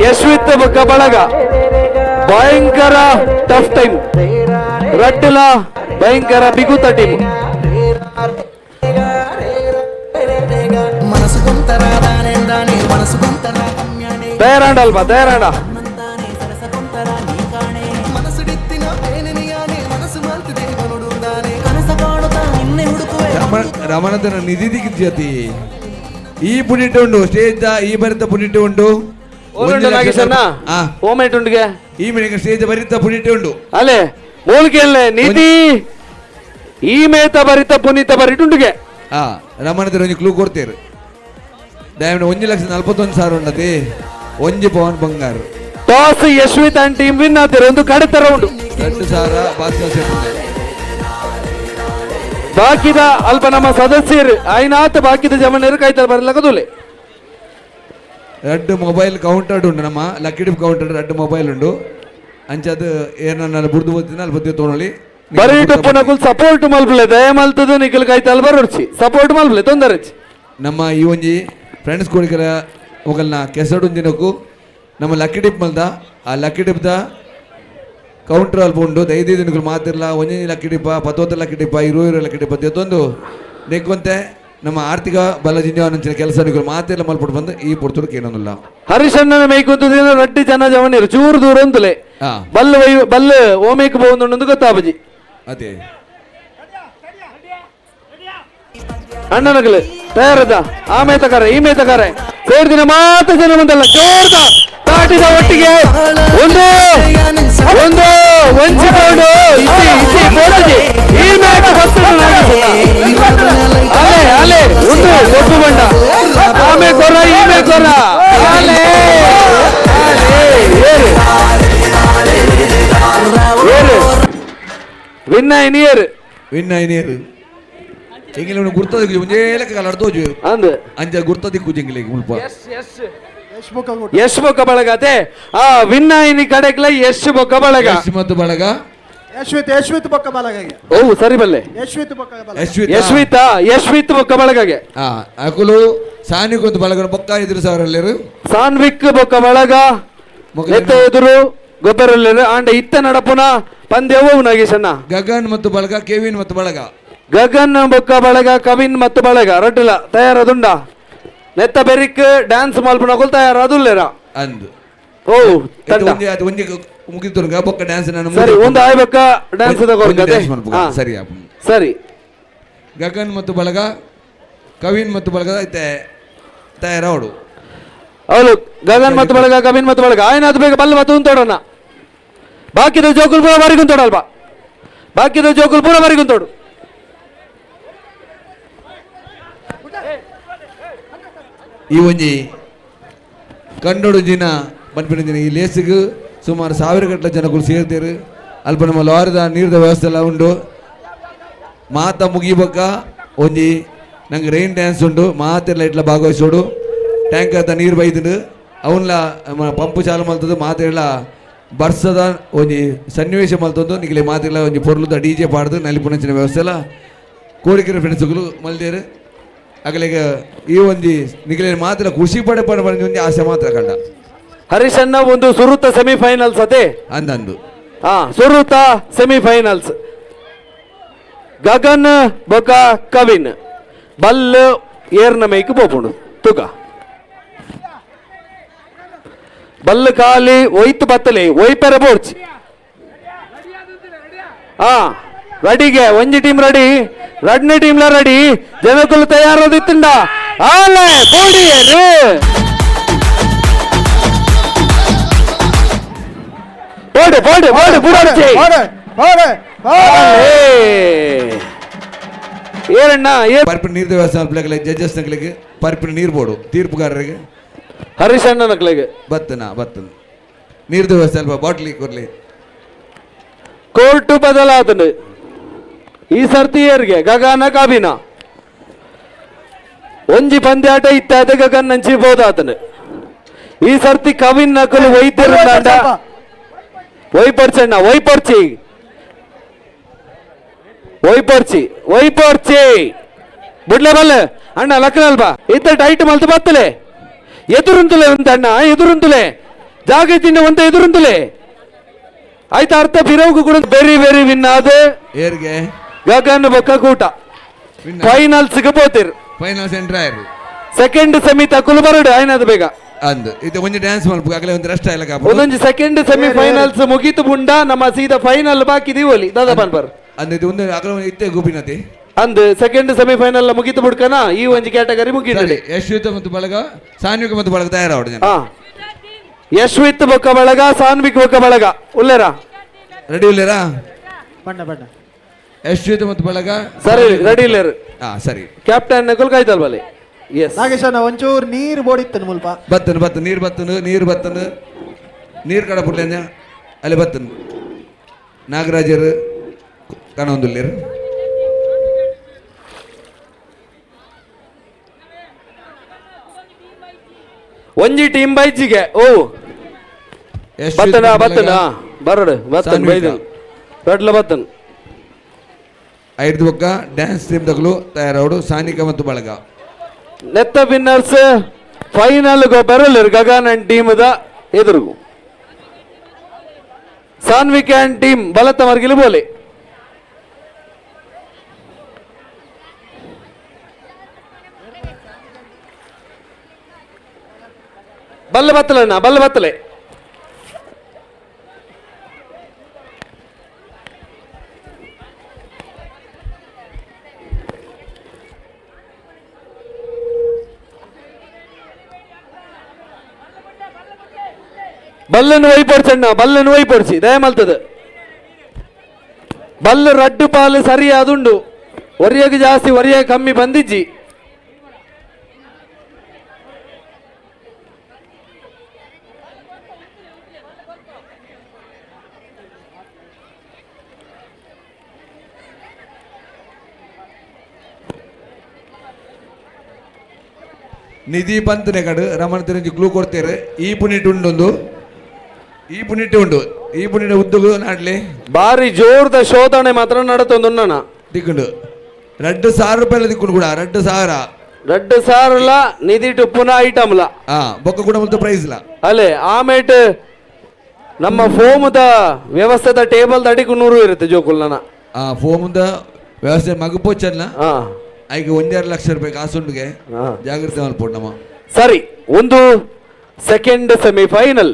ಯಶ್ವಿತ್ ಬೊಕ್ಕ ಬಳಗ ಭಯಂಕರ ಟಫ್ ಟೈಮ್ ರಡ್ಡಲ ಭಯಂಕರ ಬಿಗುತ ಟೀಮ್ ತಯಾರಾಂಡ ಅಲ್ವಾ ತಯಾರಾಂಡ ರಮಣತನ ನಿಧಿ ದಿಗ್ಗತಿ ಈ ಪುನಿಟ್ ಉಂಟು ಸ್ಟೇಜ್ ಈ ಬರಿತ ಪುನಿಟ್ ಉಂಟು ಉಂಟು ಈ ಮನೆಗೆ ಸ್ಟೇಜ್ ಬರಿತ ಪುನಿಟ್ ಉಂಟು ಅಲ್ಲೇ ಮೂಲಿಕೆಯಲ್ಲೇ ನಿಧಿ ಈ ಮೇತ ಬರಿತ ಪುನೀತ ಬರಿಟುಂಡುಗೆ ರಮಣತರ ಒಂಜಿ ಕ್ಲೂ ಕೊಡ್ತೇರು ದಯವಿಟ್ಟು 1,41,000 ಉಂಡತಿ ಒಂಜಿ ಪವನ್ ಬಂಗಾರು toss Yashvith and team win ಆತೀರ ಒಂದು ಕಡೆತ ರೌಂಡ್ 2,000 ಭಾಸ್ಕರ್ ಶೆಟ್ಟಿ ಬಾಕಿದ ಅಲ್ಪ ನಮ್ಮ ಸದಸ್ಯರು ಐನಾತ್ ಬಾಕಿದ ಜಮನರು ಕೈತಲ್ ಬರಲಕದುಲೆ ರಡ್ಡು ಮೊಬೈಲ್ ಕೌಂಟರ್ ಉಂಟು ನಮ್ಮ lucky dip counter ರಡ್ಡು mobile ಉಂಟು ಅಂಚದು ಏನನ್ನ ಬುಡ್ದು ಹೋಗ್ತೀನಿ ಅಲ್ಲಿ ಬುದ್ಧಿ ತೊಗೊಳ್ಳಿ ಬರೀ ಟೊಪ್ಪನಕುಲ್ ಸಪೋರ್ಟ್ ಮಲ್ಪಲೆ ದಯ ಮಲ್ತದ ನಿಖಲ್ ಕೈತಲ್ ಬರೋರ್ಚಿ ಸಪೋರ್ಟ್ ಮಲ್ಪಲೆ ತೊಂದರೆ ನಮ್ಮ ಈ ಒಂಜಿ ಫ್ರೆಂಡ್ಸ್ ಕೋಡಿಕರ ಒಗಲ್ನ ಕೆಸಡು ದಿನಕ್ಕೂ ನಮ್ಮ ಲಕ್ಕಿ ಡಿಪ್ ಮಲ್ದ ಆ ಲಕ್ಕಿ ಡಿಪ್ದ ಕೌಂಟರ್ ಅಲ್ಪ ಉಂಟು ದೈದು ದಿನಗಳು ಮಾತಿರಲ್ಲ ಒಂಜೊಂಜಿ ಲಕ್ಕಿ ಡಿಪ್ಪ ಪತ್ತೊತ್ತು ಲಕ್ಕಿ ಡಿಪ್ಪ ಇರು ಇರು ಲಕ್ಕಿ ಡಿಪ್ಪ ದೇತೊಂದು ನೆಕ್ಕೊಂತೆ ನಮ್ಮ ಆರ್ಥಿಕ ಬಲ ಜಿಂಜಾವನಂಚಿನ ಕೆಲಸ ನಿಕುಲು ಮಾತಿರಲ್ಲ ಮಲ್ಪಟ್ಟು ಬಂದು ಈ ಪೊರ್ತುಡು ಕೇಳೋದಿಲ್ಲ ಹರಿಶಣ್ಣನ ಮೇಯ್ಕೊಂತ ದಿನ ರಡ್ಡಿ ಜನ ಜವನಿರು ಚೂರು ದೂರ ಅಂತಲೇ ಬಲ್ಲು ಬಲ್ಲು ಓಮೇಕ್ ಬೋಂದುಂಡು ಗೊತ್ತಾಪುಜಿ ಅದೇ ಅಣ್ಣನಗಲು ತಯಾರದ ಆಮೆ ತಕರೆ ಈಮೆ ತಕರೆ ಸೇರ್ದಿನ ಮಾತ ಜನ ಬಂದಲ್ಲ ಜೋರ್ದ ತಾಟಿದ ಒಟ್ಟಿಗೆ ಒಂದು ಒಂದು ವಂಚಿಕೊಂಡು ಇಸಿ ಇಸಿ ಬೋಲಜಿ ಈ ಮ್ಯಾಚ್ ಫಸ್ಟ್ ಅಲೆ ಅಲೆ ಒಂದು ಒಬ್ಬು ಬಂಡ ಆಮೆ ಕೊರ ಈಮೆ ಕೊರ ಅಲೆ ಏರು ಏರು ವಿನ್ ಐನಿಯರ್ ವಿನ್ ಐನಿಯರ್ ಎಂಗಿಲ ಗುರ್ತದ ಒಂಜೇ ಲೆಕ್ಕ ಕಲರ್ ತೋಜು ಅಂದ್ ಅಂಚ ಗುರ್ತ ದಿಕ್ಕು ಜಿಂಗಿಲಿಗೆ ಮುಲ್ಪ ಯಶ್ ಬೊಕ್ಕ ಬಳಗತೆ ಆ ವಿನ್ ಐನಿ ಕಡೆಕ್ಲ ಯಶ್ ಬೊಕ್ಕ ಬಳಗ ಯಶ್ ಮತ್ತು ಬಳಗ ಯಶ್ವಿತ್ ಯಶ್ವಿತ್ ಬೊಕ್ಕ ಬಳಗಗೆ ಓ ಸರಿ ಬಲ್ಲೆ ಯಶ್ವಿತ್ ಬೊಕ್ಕ ಬಳಗ ಯಶ್ವಿತ ಯಶ್ವಿತ್ ಬೊಕ್ಕ ಬಳಗಗೆ ಆ ಅಕುಲು ಸಾನಿಕ್ ಒಂದು ಬಳಗ ಬೊಕ್ಕ ಎದುರು ಸಾವಿರಲ್ಲೇರು ಸಾನ್ವಿಕ್ ಬೊಕ್ಕ ಬಳಗ ಎತ್ತ ಎದುರು ಗೊಬ್ಬರಲ್ಲೇರು ಆಂಡ ಇತ್ತ ನಡಪುನ ಪಂದ್ಯವು ನಾಗೇಶಣ್ಣ ಗಗನ್ ಮತ್ತು ಬಳಗ ಕೆವಿನ್ ಮತ್ತು ಬಳಗ ಗಗನ್ ಬೊಕ್ಕ ಬಳಗ ಕವಿನ್ ಮತ್ತು ಬಳಗ ರಡ್ಡುಲ ತಯಾರದುಂಡ ನೆತ್ತ ಬೆರಿಕ್ ಡ್ಯಾನ್ಸ್ ಮಲ್ಪುನಕುಲ್ ತಯಾರದುಲ್ಲೇರ ಅಂದ್ ಓ ತಂಡ ಒಂಜಿ ಮುಗಿತು ಬೊಕ್ಕ ಡ್ಯಾನ್ಸ್ ನಾನು ಸರಿ ಒಂದು ಆಯ್ ಬೊಕ್ಕ ಡ್ಯಾನ್ಸ್ ತಗೋರ್ಗತೆ ಸರಿ ಸರಿ ಗಗನ್ ಮತ್ತು ಬಳಗ ಕವಿನ್ ಮತ್ತು ಬಳಗ ಐತೆ ತಯಾರವಡು ಅವಳು ಗಗನ್ ಮತ್ತು ಬಳಗ ಕವಿನ್ ಮತ್ತು ಬಳಗ ಆಯ್ನ ಅದು ಬೇಗ ಬಲ್ಲ ಮತ್ತು ಉಂತೋಡೋಣ ಬಾಕಿದ ಜೋಕುಲ್ ಪೂರ ಬಾರಿ ಗುಂತೋಡಲ್ವಾ ಬಾಕಿದ ಜೋಕುಲ್ ಪೂರ ಬಾರಿ ಗುಂತೋಡು ಈ ಒಂಜಿ ಕಂಡೋಡು ಜಿನ ಪನ್ಪಿನ ದಿನ ಈ ಲೇಸಿಗೆ ಸುಮಾರು 1000 ಗಟ್ಟಲೆ ಜನಗಳು ಸೇರ್ತೀರು ಅಲ್ಪ ನಮ್ಮ ಲಾರಿದ ನೀರ್ದ ವ್ಯವಸ್ಥೆ ಎಲ್ಲ ಉಂಡು ಮಾತ ಮುಗಿಬಕ್ಕ ಒಂಜಿ ನಂಗೆ ರೈನ್ ಡ್ಯಾನ್ಸ್ ಉಂಡು ಮಾತೆಲ್ಲ ಇಟ್ಲ ಭಾಗವಹಿಸೋಡು ಟ್ಯಾಂಕರ್ದ ನೀರು ಬೈದುಂಡು ಅವನ್ಲ ಪಂಪು ಚಾಲು ಮಲ್ತದ್ದು ಮಾತೆಲ್ಲ ಬರ್ಸದ ಒಂಜಿ ಸನ್ನಿವೇಶ ಮಲ್ತೊಂದು ನಿಗಲೆ ಮಾತೆಲ್ಲ ಒಂಜಿ ಪೊರ್ಲುದ ಡಿ ಜೆ ಪಾಡ್ದು ನಲಿಪುನಂಚಿನ ವ್ಯವಸ್ಥೆ ಎಲ್ಲ ಕೋಡಿಕೆರೆ ಫ್ರೆಂಡ್ಸ್ಗಳು ಮಲ್ದೇರು ಅಗಲಿಗೆ ಈ ಒಂಜಿ ನಿಗಲೆ ಮಾತ್ರ ಖುಷಿ ಪಡೆ ಪಡೆ ಒಂಜಿ ಆಸೆ ಮಾತ್ರ ಕಂಡ ಹರೀಶಣ್ಣ ಒಂದು ಸುರುತ ಸೆಮಿಫೈನಲ್ಸ್ ಅದೇ ಅಂದಂದು ಹಾ ಸುರುತ ಸೆಮಿಫೈನಲ್ಸ್ ಗಗನ್ ಬೊಕ ಕವಿನ್ ಬಲ್ ಏರ್ನ ಮೇಕ್ ಪೋಪುಂಡು ತುಗ ಬಲ್ಲು ಖಾಲಿ ಒಯ್ತು ಬತ್ತಲೆ ಒಯ್ಪೆರೆ ಬೋರ್ಚ್ ಹಾ ರೆಡಿಗೆ ಒಂಜಿ ಟೀಮ್ ರೆಡಿ ರಡ್ನೇ ಟೀಮ್ಲ ರೆಡಿ ಜನಕುಲು ತಯಾರದಿತ್ತುಂಡ ಆಲೆ ಬೋಡಿಯರು ಬೋಡು ಬೋಡು ಬೋಡು ಬುಡೋಡ್ಚಿ ಏರಣ್ಣ ಪರ್ಪಿನ ನೀರು ದೇವಸ್ಥಾನ ಪ್ಲೇಕಲೆ ಜಡ್ಜಸ್ ನಕಲಿಗೆ ಪರ್ಪಿನ ನೀರು ಬೋಡು ತೀರ್ಪುಗಾರರಿಗೆ ಹರೀಶ್ ಅಣ್ಣ ನಕಲಿಗೆ ಬತ್ತನ ಬತ್ತನ ನೀರು ದೇವಸ್ಥಾನ ಅಲ್ಪ ಬಾಟ್ಲಿ ಕೊರ್ಲಿ ಕೋರ್ಟು ಬದಲಾತನು ಈ ಸರ್ತಿ ಏರ್ಗೆ ಗಗನ ಕಾಬಿನ ಒಂಜಿ ಪಂದ್ಯಾಟ ಇತ್ತಾದ ಗಗನ್ ನಂಚಿ ಬೋದಾತನು ಈ ಸರ್ತಿ ಕವಿನ್ ನಕಲು ವೈದ್ಯರು ವೈಪರ್ಚಣ್ಣ ವೈಪರ್ಚಿ ವೈಪರ್ಚಿ ವೈಪರ್ಚಿ ಬಿಡ್ಲೆ ಬಲ್ಲೆ ಅಣ್ಣ ಲಕ್ಕನಲ್ಬಾ ಇತ್ತ ಟೈಟ್ ಮಲ್ತು ಬತ್ತಲೆ ಎದುರುಂತುಲೆ ಒಂತ ಅಣ್ಣ ಎದುರುಂತುಲೆ ಜಾಗ ತಿನ್ನ ಒಂತ ಎದುರುಂತುಲೆ ಆಯ್ತಾ ಅರ್ಥ ಬಿರೋಗು ಕೂಡ ವೆರಿ ವೆರಿ ವಿನ್ ಆದ ಏರ್ಗೆ ಗಗನ್ ಬೊಕ್ಕ ಕೂಟ ಫೈನಲ್ಸ್ ಪೋತಿರ್ ಫೈನಲ್ಸ್ ಎಂಟ್ರ್ ಆಯ್ರು ಸೆಕೆಂಡ್ ಸೆಮಿ ತಕುಲು ಬರಡು ಆಯ್ನದು ಬೇಗ ಅಂದ್ ಇದು ಒಂಜಿ ಡ್ಯಾನ್ಸ್ ಮಲ್ಪ ಆಗಲೇ ಒಂದು ರೆಸ್ಟ್ ಆಯ್ಲ ಕಾಪು ಒಂದೊಂದು ಸೆಕೆಂಡ್ ಸೆಮಿ ಫೈನಲ್ಸ್ ಮುಗೀತು ಬುಂಡ ನಮ್ಮ ಸೀದಾ ಫೈನಲ್ ಬಾಕಿ ದೀವಲಿ ದಾದಾ ಬನ್ಬರ್ ಅಂದ್ ಇದು ಒಂದು ಆಗಲೇ ಇತ್ತೆ ಗುಬಿನತಿ ಅಂದ್ ಸೆಕೆಂಡ್ ಸೆಮಿ ಫೈನಲ್ ಮುಗೀತು ಬುಡ್ಕನ ಈ ಒಂಜಿ ಕ್ಯಾಟಗರಿ ಮುಗೀತು ಯಶ್ವಿತ್ ಮತ್ತು ಬಳಗ ಸಾನ್ವಿಕ ಮತ್ತು ಬಳಗ ತಯಾರಾವಡು ಜನ ಹಾ ಯಶ್ವಿತ್ ಬೊಕ್ಕ ಬಳಗ ಸಾನ್ವಿಕ್ ಬೊಕ್ಕ ಬಳಗ ಉಲ್ಲೇರಾ ರೆಡಿ ಉಲ್ಲೇರಾ ಬಣ್ಣ ಬಣ್ಣ ಯಶ್ವಿತ್ ಮತ್ತು ಬಳಗ ಸರಿ ರೆಡಿ ಇಲ್ಲೇರು ಹಾ ಸರಿ ಕ್ಯಾಪ್ಟನ್ ನಕುಲ್ ಕಾಯ್ತಲ್ವಲ್ಲಿ ಎಸ್ ನಾಗೇಶಣ್ಣ ಒಂಚೂರು ನೀರು ಬೋಡಿತ್ತನು ಮುಲ್ಪ ಬತ್ತನು ಬತ್ತನು ನೀರು ಬತ್ತನು ನೀರು ಬತ್ತನು ನೀರು ಕಡ ಪುಡ್ಲೆ ಅಲ್ಲಿ ಬತ್ತನು ನಾಗರಾಜರು ಕಾಣೊಂದುಲ್ಲೇರು ಒಂಜಿ ಟೀಮ್ ಬೈಜಿಗೆ ಓ ಬತ್ತನ ಬತ್ತನ ಬರಡು ಬತ್ತನ್ ಬೈದನ್ ರಡ್ಲ ಬತ್ತನ್ ಐದು ಬೊಕ್ಕ ಡ್ಯಾನ್ಸ್ ಟೀಮ್ ತಗಲು ತಯಾರವಡು ಸಾನಿಕ ಮತ್ತು ಬಳಗ ನೆತ್ತ ವಿನ್ನರ್ಸ್ ಫೈನಲ್ ಬರಲಿರು ಗಗನ್ ಅಂಡ್ ಟೀಮ್ the ಎದುರುಗು ಸಾನ್ವಿಕ್ ಅಂಡ್ ಟೀಮ್ ಬಲತ್ತ ಮರ್ಗಿಲು ಬೋಲೆ ಬಲ್ಲ ಬತ್ತಲಣ್ಣ ಬಲ್ಲ ಬತ್ತಲೆ ಬಲ್ಲನ್ನು ವೈಪಡ್ಸಣ್ಣ, ಬಲ್ಲನ್ನು ವೈಪಡಿಸಿ ದಯಮಲ್ತದ. ಬಲ್ಲು ರಡ್ಡು ಪಾಲು ಸರಿ ಅದುಂಡು, ಒರಿಯಗೆ ಜಾಸ್ತಿ ಒರಿಯ ಕಮ್ಮಿ ಬಂದಿಜ್ಜಿ. ನಿಧಿ ಬಂತನೆ ಕಡು ರಮಣ ತಿರುಂಜಿ ಗ್ಲೂ ಕೊಡ್ತೇವೆ. ಈ ಪುನಿಟ್ ಉಂಡೊಂದು, ಈ ಪುನಿಟ್ ಉಂಡು, ಈ ಪುನಿಟ್ ಉದ್ದುಗು ನಾಡ್ಲಿ. ಬಾರಿ ಜೋರ್ದ ಶೋಧನೆ ಮಾತ್ರ ನಡತೊಂದು ನನ್ನ ದಿಕ್ಕುಂಡು. 2,000 ರೂಪಾಯಿ ದಿಕ್ಕುಂಡು ಕೂಡ, 2,000 2,000 ನಿಧಿ ಪುನಃ ಐಟಮ್ಲ ಬೊಕ್ಕ ಕೂಡ ಮತ್ತು ಪ್ರೈಸ್ ಲ ಅಲ್ಲೇ. ಆಮೇಟ್ ನಮ್ಮ ಫೋಮದ ವ್ಯವಸ್ಥೆದ ಟೇಬಲ್ ಅಡಿಕು 100 ಇರುತ್ತೆ ಜೋಕುಲ್ ನನ್ನ. ಫೋಮದ ವ್ಯವಸ್ಥೆ ಮಗುಪೋಚನ್ನ ಐಗ 1.5 ಲಕ್ಷ ರೂಪಾಯಿ ಕಾಸುಂಡಿಗೆ ಜಾಗೃತಿ ಮಲ್ಪೊಡು ನಮ್ಮ. ಸರಿ, ಒಂದು second semifinal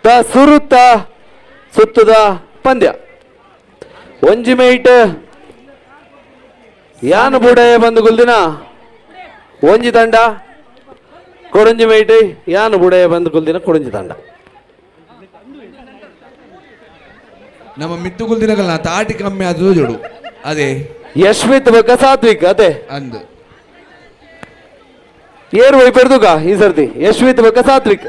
the ಸುರುತ ಸುತ್ತದ ಪಂದ್ಯ. ಒಂಜಿ ಮೇಟ್ ಯಾನು ಬುಡಯ ಬಂದು ಗುಲ್ದಿನ ಒಂಜಿ ತಂಡ, ಕೊಡಂಜಿ ಮೇಟ್ ಯಾನು ಬುಡಯ ಬಂದು ಗುಲ್ದಿನ ಕೊಡಂಜಿ ತಂಡ. ನಮ್ಮ ಮಿತ್ತು ಗುಲ್ದಿನಗಲ್ಲ ತಾಟಿ ಕಮ್ಮಿ ಆದ ಜೋಡು ಅದೇ ಯಶ್ಮಿತ್ ಬೊಕ್ಕ ಸಾತ್ವಿಕ್ ಅದೇ ಅಂದು ಏರು ವೈಪೆರ್ದುಗ ಈ ಸರ್ತಿ ಯಶ್ಮಿತ್ ಬೊಕ್ಕ ಸಾತ್ವಿಕ್.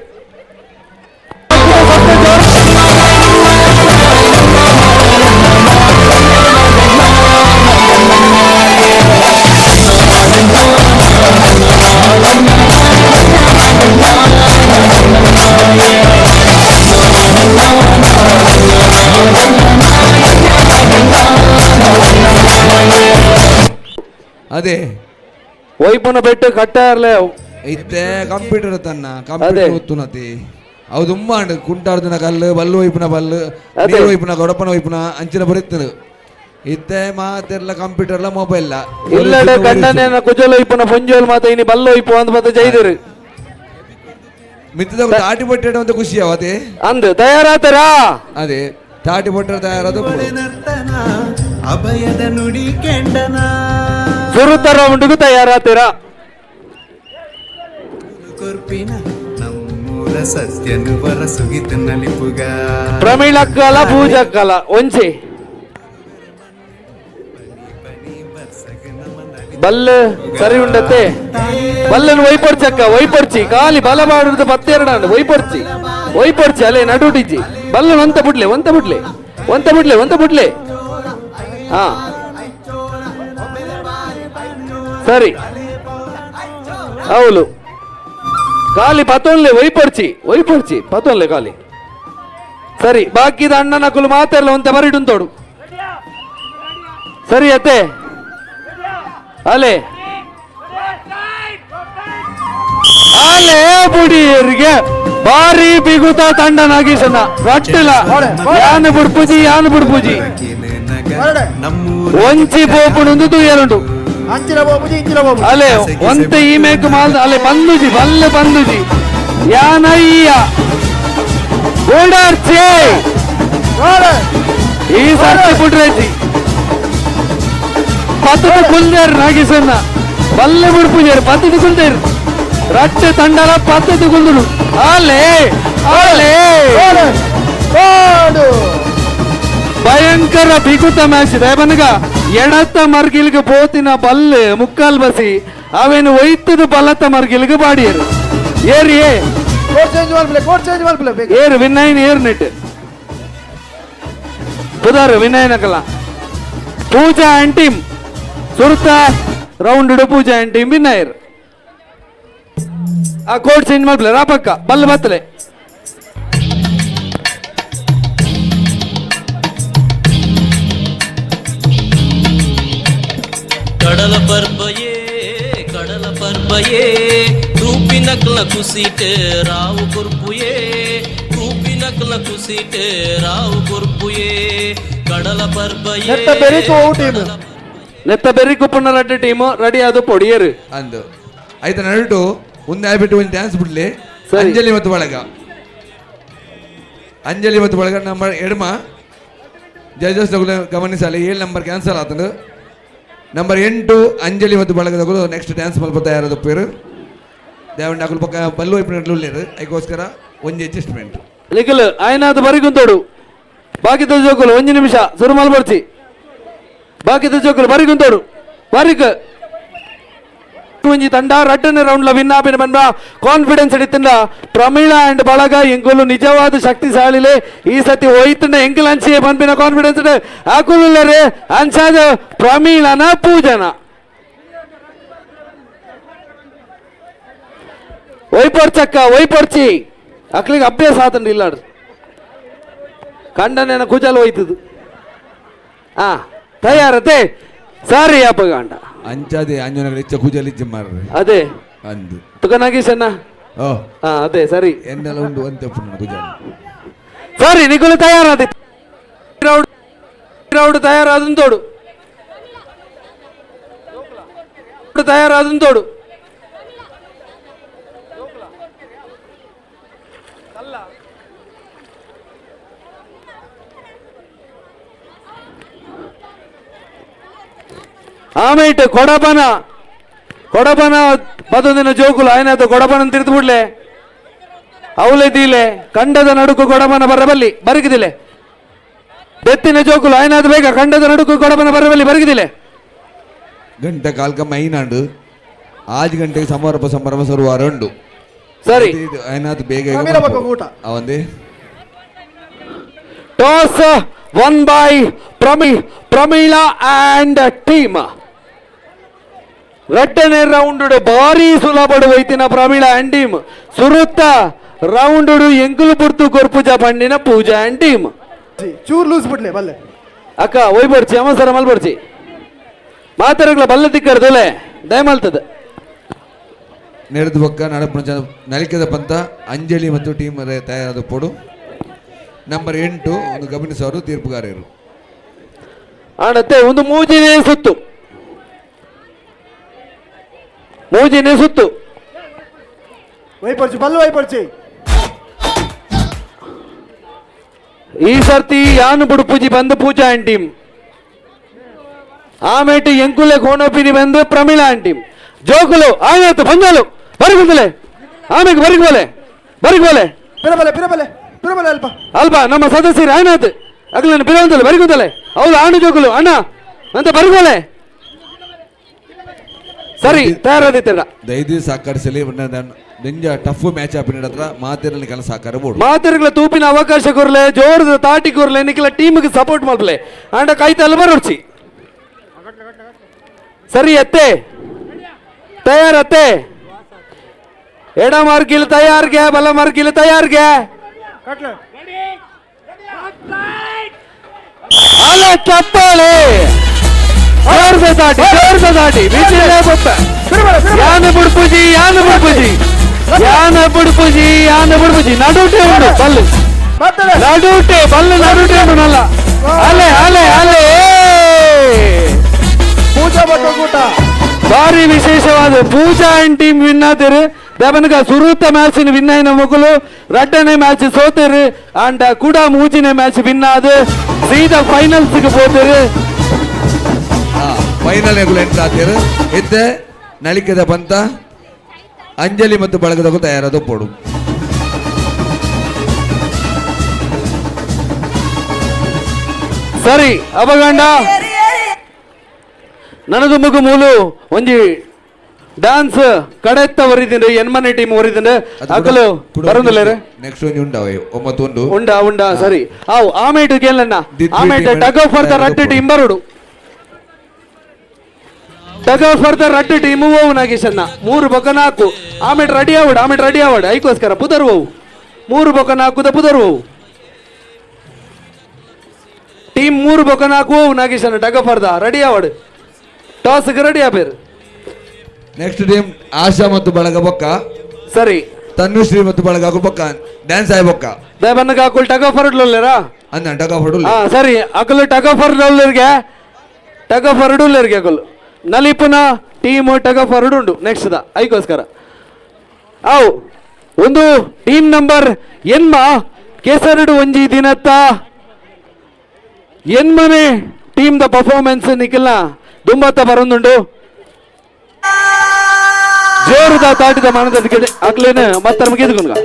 ಅದೇ ವೈಪುನ ಬೆಟ್ಟು ಕಟ್ಟಾರ್ಲೆ ಇತ್ತೆ ಕಂಪ್ಯೂಟರ್ ತನ್ನ ಕಂಪ್ಯೂಟರ್ ಒತ್ತುನತಿ ಅವು ತುಂಬ ಅಂಡು ಕುಂಟಾರ್ದಿನ ಕಲ್ಲು ಬಲ್ಲು ವೈಪುನ ಬಲ್ಲು ನೀರು ವೈಪುನ ಕೊಡಪನ ವೈಪುನ ಅಂಚಿನ ಬರುತ್ತದೆ. ಇತ್ತೆ ಮಾತೆರ್ಲ ಕಂಪ್ಯೂಟರ್ಲ ಮೊಬೈಲ್ ಇಲ್ಲಡೆ ಕಣ್ಣನೇನ ಕುಜಲ್ ವೈಪುನ ಪೊಂಜೋಲ್ ಮಾತ ಇನಿ ಬಲ್ಲು ವೈಪು ಅಂದ್ ಮತ್ತೆ ಜೈದರು ಮಿತ್ತದ ತಾಟಿ ಬಟ್ಟೆ ಅಂತ ಖುಷಿ ಅದೇ ಅಂದು ತಯಾರಾತರಾ ಅದೇ ತಾಟಿ ಬಟ್ಟೆ ತಯಾರಾದ ಅಭಯದ ನುಡಿ ಕೆಂಡನ ಸುರುತ ರೌಂಡ್ಗೂ ತಯಾರಾತೀರಾ. ಕೊರ್ಪಿನ ನಮ್ಮೂರ ಸತ್ಯನು ಬರ ಸುಗಿತ ನಲಿಪುಗ ಪ್ರಮೀಳಕ್ಕಲ ಪೂಜಕ್ಕಲ ಒಂಚಿ ಬಲ್ಲು ಸರಿ ಉಂಡತ್ತೆ ಬಲ್ಲನ್ನು ವೈಪಡ್ಚಕ್ಕ ವೈಪಡ್ಚಿ ಖಾಲಿ ಬಲ ಮಾಡುದು 12 ವೈಪಡ್ಚಿ ವೈಪಡ್ಚಿ ಅಲ್ಲೇ ನಡುಟಿಜ್ಜಿ ಬಲ್ಲನ್ ಒಂತ ಬಿಡ್ಲೆ ಒಂತ ಬಿಡ್ಲೆ ಒಂತ ಬಿಡ್ಲೆ ಒಂತ ಬಿಡ್ಲೆ. ಹಾ ಸರಿ ಹೌದು ಖಾಲಿ ಪತೊನ್ಲೆ ವೈಪಡ್ಚಿ ವೈಪಡ್ಚಿ ಪತೊನ್ಲೆ ಖಾಲಿ ಸರಿ ಬಾಕಿದ ಅಣ್ಣನ ಕುಲು ಮಾತೆಲ್ಲ ಒಂತೆ ಬರಿಡುಂತೋಡು ಸರಿ ಅತ್ತೆ ಅಲೆ ಅಲೆ ಬುಡಿಯರಿಗೆ ಬಾರಿ ಬಿಗುತ ತಂಡ ನಾಗೇಶನ ರಟ್ಟಿಲ್ಲ ಯಾನು ಬುಡ್ಪುಜಿ ಯಾನು ಬುಡ್ಪುಜಿ ಒಂಚಿ ಪೋಪುಣುಂದು ತೂಯರುಂಡು ಅಲೆ ಒಂತೆ ಈ ಮೇಕ್ ಮಾಲ್ ಅಲೆ ಬಂದುಜಿ ಬಲ್ಲೆ ಬಂದುಜಿ ಯಾನಯ್ಯ ಓಡಾಡ್ಚೆ ಈ ಸರ್ತಿ ಬುಡ್ರೇಜಿ ಪತ್ತದ ಕುಲ್ದೇರು ನಾಗೇಶನ್ನ ಬಲ್ಲೆ ಬುಡ್ಪುಜೇರು ಪತ್ತದ ಕುಲ್ದೇರು ರಟ್ಟೆ ತಂಡಲ ಪತ್ತದ ಕುಲ್ದುಡು ಅಲೆ ಅಲೆ ಭಯಂಕರ ಬಿಗುತ ಮ್ಯಾಚ್ ದಯಬನಗ ಎಡತ್ತ ಮರ್ಗಿಲ್ಗೆ ಪೋತಿನ ಬಲ್ಲೆ ಮುಕ್ಕಾಲ್ ಬಸಿ ಅವೇನು ಒಯ್ತದ ಬಲತ್ತ ಮರ್ಗಿಲ್ಗೆ ಬಾಡಿಯರು ಏರಿ ಏರು ವಿನಯನ್ ಏರು ನೆಟ್ ಪುದಾರು ವಿನಯನಕಲ್ಲ ಪೂಜಾ ಅಂಡ್ ಟೀಮ್ ಸುರ್ತ ರೌಂಡ್ ಇಡು ಪೂಜಾ ಅಂಡ್ ಟೀಮ್ ವಿನ್ನಯರ್ ಆ ಕೋಟ್ ಚೇಂಜ್ ಮಾಡ್ಲೆ ರಾಪಕ್ಕ ಬಲ್ಲೆ ಬತ್ತಲೆ ಕಡಲ ಪರ್ಬಯೇ ಕಡಲ ಪರ್ಬಯೇ ರೂಪಿನಕ್ಲ ಕುಸಿಟೆ ರಾವು ಕುರ್ಪುಯೇ ರೂಪಿನಕ್ಲ ಕುಸಿಟೆ ರಾವು ಕುರ್ಪುಯೇ ಕಡಲ ಪರ್ಬಯೇ ನೆತ್ತ ಬೆರಿಕು ಟೀಮ್ ನೆತ್ತ ಬೆರಿಕು ಪುನರಡ್ಡ ಟೀಮ್ ರೆಡಿ ಅದು ಪೊಡಿಯರು ಅಂದು ಆಯ್ತು ನಡುಟು ಒಂದು ಆಗ್ಬಿಟ್ಟು ಒಂದು ಡ್ಯಾನ್ಸ್ ಬಿಡ್ಲಿ. ಅಂಜಲಿ ಮತ್ತು ಬಳಗ, ಅಂಜಲಿ ಮತ್ತು ಬಳಗ ನಂಬರ್ ಎಡಮ ಜಡ್ಜಸ್ ಗಮನಿಸಲಿ 7 ನಂಬರ್ ಕ್ಯಾನ್ಸಲ್ ಆತನು. ನಂಬರ್ 8 ಅಂಜಲಿ ಮತ್ತು ಬಳಗದಗಳು ನೆಕ್ಸ್ಟ್ ಡ್ಯಾನ್ಸ್ ಮಲ್ಪ ತಯಾರದ ಪೇರು ದೇವಂಡ ಅಕುಲು ಪಕ್ಕ ಬಲ್ಲು ಇಪ್ಪು ಅದಕ್ಕೋಸ್ಕರ ಒಂದು ಅಡ್ಜಸ್ಟ್ಮೆಂಟ್. ನಿಖಿಲ್ ಆಯ್ನಾದ್ ಬರಿಗುಂತೋಡು ಬಾಕಿದ ಜೋಕುಲು ಒಂಜಿ ನಿಮಿಷ ಸುರುಮಲ್ ಬರ್ಚಿ ಬಾಕಿದ ಜೋಕುಲು ಬರಿಗುಂತೋಡು ಬರಿಕ್ ಒಂಜಿ ತಂಡ ರಡ್ಡನೇ ರೌಂಡ್ ವಿನ್ ಆಪಿನ ಬಂದ ಕಾನ್ಫಿಡೆನ್ಸ್ ಹಿಡಿತಂಡ ಪ್ರಮೀಳಾ ಅಂಡ್ ಬಳಗ ಎಂಕುಲು ನಿಜವಾದ ಶಕ್ತಿಶಾಲಿಲೆ ಈ ಸತಿ ಹೋಯ್ತಂಡ ಎಂಕುಲು ಅಂಚಿಯೇ ಬಂಪಿನ ಕಾನ್ಫಿಡೆನ್ಸ್ ಆಕುಲುಲ್ಲರೆ ಅಂಚಾದ ಪ್ರಮೀಳನ ಪೂಜನ ಒಯ್ಪೊರ್ಚಕ್ಕ ಒಯ್ಪೊರ್ಚಿ ಅಕ್ಲಿಗೆ ಅಭ್ಯಾಸ ಆತಂಡ ಇಲ್ಲಾಡು ಕಂಡನೇನ ಕುಜಲ್ ಹೋಯ್ತದು ಆ ತಯಾರತೆ ಸಾರಿ ಅಪ್ಪಗಂಡ ಅಂಚಾದೆ ಅಂಜನಗರ ಇಚ್ಚ ಕುಜಲ್ ಇಚ್ಚ ಮಾರ್ರೆ ಅದೇ ಅಂದು ತುಕ ನಾಗೇಶಣ್ಣ ಓ ಹಾ ಅದೇ ಸರಿ ಎನ್ನೆಲ್ಲ ಉಂಡು ಅಂತ ಕುಜಲ್ ಸರಿ ನಿಕುಲು ತಯಾರಾದ ರೌಡ್ ತಯಾರಾದ ತೋಡು ತಯಾರಾದ ತೋಡು ಆಮೇಟ್ ಕೊಡಪನ ಕೊಡಪನ ಪದೊಂದಿನ ಜೋಕುಲು ಆಯ್ನಾತ ಕೊಡಪನ ತಿರ್ತು ಬಿಡ್ಲೆ ಅವಲೆ ದೀಲೆ ಕಂಡದ ನಡುಕು ಕೊಡಪನ ಬರಬಲ್ಲಿ ಬರಗಿದಿಲೆ ಬೆತ್ತಿನ ಜೋಕುಲು ಆಯ್ನಾದ ಬೇಗ ಕಂಡದ ನಡುಕು ಕೊಡಪನ ಬರಬಲ್ಲಿ ಬರಗಿದಿಲೆ ಗಂಟೆ ಕಾಲ್ಕ ಮೈನಾಂಡು ಆಜ್ ಗಂಟೆಗೆ ಸಮಾರೋಪ ಸಂಭ್ರಮ ಸರುವಾರ ಉಂಡು ಸರಿ ಆಯ್ನಾತ್ ಬೇಗ ಅವಂದೇ toss won by Pramila and team. ರಡ್ಡನೇ round ಭಾರಿ ಸುಲಭಡು ವೈತಿನ ಪ್ರಮೀಳಾ ಅಂಡ್ ಟೀಮ್. ಸುರುತ್ತ ರೌಂಡ್ ಎಂಕುಲು ಪುರ್ತು ಕೊರ್ಪುಜ ಪಂಡಿನ ಪೂಜಾ ಅಂಡ್ ಟೀಮ್. ಚೂರ್ ಲೂಸ್ ಬಿಡ್ಲೆ ಬಲ್ಲೆ ಅಕ್ಕ ಒಯ್ ಬರ್ಚಿ ಅಮಸರ ಮಲ್ ಬರ್ಚಿ ಮಾತಾಡಗ್ಲ ಬಲ್ಲೆ ತಿಕ್ಕರ್ದೊಲೆ ದಯಮಾಲ್ತದ ನೆರೆದು ಬೊಕ್ಕ ನಡಪುನ ನಲಿಕೆದ ಪಂತ ಅಂಜಲಿ ಮತ್ತು ಟೀಮ್ ತಯಾರಾದ ಪೋಡು ನಂಬರ್ 8 ಒಂದು ಗಮನಿಸೋರು ತೀರ್ಪುಗಾರರು ಆಡತ್ತೆ ಒಂದು ಮೂಜಿನೇ ಸುತ್ತು ಮೂಜಿನೇ ಸುತ್ತು ವೈಪರ್ಚಿ ಬಲ್ಲು ವೈಪರ್ಚಿ ಈ ಸರ್ತಿ ಯಾನು ಬುಡುಪೂಜಿ ಬಂದು ಪೂಜಾ ಅಂಡ್ ಟೀಮ್ ಆಮೇಟು ಎಂಕುಲೆ ಕೋಣೋಪಿನಿ ಬಂದು ಪ್ರಮೀಳಾ ಅಂಡ್ ಟೀಮ್ ಜೋಕುಲು ಆಯ್ತು ಬಂದಲು ಬರಿಗುಂದಲೆ ಆಮೇಲೆ ಬರಿಗೋಲೆ ಬರಿಗೋಲೆ ಪಿರಬಲೆ ಪಿರಬಲೆ ಪಿರಬಲೆ ಅಲ್ಪ ಅಲ್ಪ ನಮ್ಮ ಸದಸ್ಯರು ಆಯ್ನಾತು ಅಗಲನ್ನು ಬಿರವಂತಲೆ ಬರಿಗುಂದಲೆ ಹೌದು ಆಣು ಜೋಕುಲು ಅಣ್ಣ ಅಂತ ಬರಿಗೋಲೆ ಸರಿ ತಯಾರಾದಿತ್ತೀರ ದೈದಿ ಸಾಕರಿಸಲಿ ನಿಂಜ ಟಫ್ ಮ್ಯಾಚ್ ಆಪಿನ ಹತ್ರ ಮಾತಿರಲಿ ಕೆಲಸ ಸಾಕಾರ ಬೋಡು ಮಾತಿರಗಳ ತೂಪಿನ ಅವಕಾಶ ಕೊರ್ಲೆ ಜೋರದ ತಾಟಿ ಕೊರ್ಲೆ ನಿಖಲ ಟೀಮ್ಗೆ ಸಪೋರ್ಟ್ ಮಾಡ್ಲೆ ಅಂಡ ಕೈತಲ್ಲ ಬರೋರ್ಚಿ ಸರಿ ಅತ್ತೆ ತಯಾರತ್ತೆ ಎಡ ಮಾರ್ಗಿಲ್ ತಯಾರ್ಗೆ ಬಲ ಮಾರ್ಗಿಲ್ ತಯಾರ್ಗೆ ಅಲೆ ಚಪ್ಪಾಳೆ ಜೋರದ ತಾಟಿ ಜೋರದ ತಾಟಿ ಬಿಸಿಲೇ ಬೊಬ್ಬೆ ಯಾನ ಬುಡ್ಪುಜಿ ಯಾನ ಬುಡ್ಪುಜಿ ಯಾನ ಬುಡ್ಪುಜಿ ಯಾನ ಬುಡ್ಪುಜಿ ನಡುಟೆ ಉಂಡು ಬಲ್ಲು ನಡುಟೆ ಬಲ್ಲು ನಡುಟೆ ಉಂಡು ನಲ್ಲ ಅಲೆ ಅಲೆ ಅಲೆ ಪೂಜಾ ಬಟ್ಟೂಟ ಭಾರಿ ವಿಶೇಷವಾದ ಪೂಜಾ and team win ಆತಿರು ದೇವನಗ ಸುರೂತ ಮ್ಯಾಚ್ ವಿನ್ ಆಯಿನ ಮೊಗಲು ರಡ್ಡನೇ ಮ್ಯಾಚ್ ಸೋತಿರು ಅಂಡ್ ಕೂಡ ಮೂಜಿನೇ ಮ್ಯಾಚ್ ವಿನ್ ಆದ ಸೀದಾ ಫೈನಲ್ಸ್ ಪೋತಿರು ಫೈನಲ್ ಎಂಟರ್ ಆತಿರು ಇತ್ತೆ ನಳಿಕೆದ ಪಂತ ಅಂಜಲಿ ಮತ್ತು ಬಳಗದಕ್ಕೂ ತಯಾರಾದ ಪೋಡು ಸರಿ ಅಪಗಂಡ ನನದು ಮುಗು ಮೂಲು ಒಂಜಿ ಡ್ಯಾನ್ಸ್ ಕಡೆತ್ತ ಒರಿದಿಂಡು ಎನ್ಮನೆ ಟೀಮ್ ಒರಿದಿಂಡು ಅಕಲು ಬರೋದಿಲ್ಲ ನೆಕ್ಸ್ಟ್ ಒಂಜಿ ಉಂಡ ಒಂಬತ್ತು ಉಂಡು ಉಂಡ ಉಂಡ ಸರಿ ಆವು ಆಮೇಟು ಗೆಲ್ಲಣ್ಣ ಆಮೇಟು tug for the ರಡ್ಡು team ಬರೋಡು tug for the ರಡ್ಡು team ಓವು ನಾಗೇಶಣ್ಣ 3 ಬೊಕ 4 ಆಮೇಲೆ ರೆಡಿ ಆವಡು ಆಮೇಲೆ ರೆಡಿ ಆವಡು ಐಕೋಸ್ಕರ ಪುದರ್ ಓವು 3 ಬೊಕ 4 ಪುದರ್ ಓವು ಟೀಮ್ 3 ಬೊಕ 4 ಓವು ನಾಗೇಶಣ್ಣ tug for the ready ಆವಡು ಟಾಸ್ಗೆ ready ಆಪೇರು next team ಆಶಾ ಮತ್ತು ಬಳಗ ಬೊಕ್ಕ ಸರಿ ತನುಶ್ರೀ ಮತ್ತು ಬಳಗ ಬೊಕ್ಕ ಡ್ಯಾನ್ಸ್ ಆಯ್ ಬೊಕ್ಕ ದಯಬನ್ನಗ ಅಕುಲ್ ಟಗ್ ಆಫ್ ಫರ್ಡ್ಲುಲ್ಲೇರಾ ಅಂದ ಟಗ್ ಆಫ್ ಫರ್ಡ್ ಹಾ ಸರಿ ಅಕುಲ್ ಟಗ್ ಆಫ್ ಫರ್ಡ್ಲುಲ್ಲೇರ್ಗೆ ಟಗ್ ಆಫ್ ಫರ್ಡುಲ್ಲೇರ್ಗೆ ಅಕುಲ್ ನಲಿಪುನ team tug of ಫರ್ಡ್ ಉಂಡು ನೆಕ್ಸ್ಟ್ the ಐಕೋಸ್ಕರ ಅವು ಒಂದು ಟೀಮ್ ನಂಬರ್ ಎನ್ಮ ಕೇಸರಡು ಒಂಜಿ ದಿನತ್ತ ಎನ್ಮನೆ team the performance ನಿಖಿಲ್ನ ದುಂಬತ್ತ ಬರೊಂದುಂಡು ಜೋರುದ ತಾಟಿದ ಮಾನದ ಅಕ್ಲೇನೆ ಮತ್ತೆ ನಮಗೆ ಎದುಕೊಂಡ್ಗ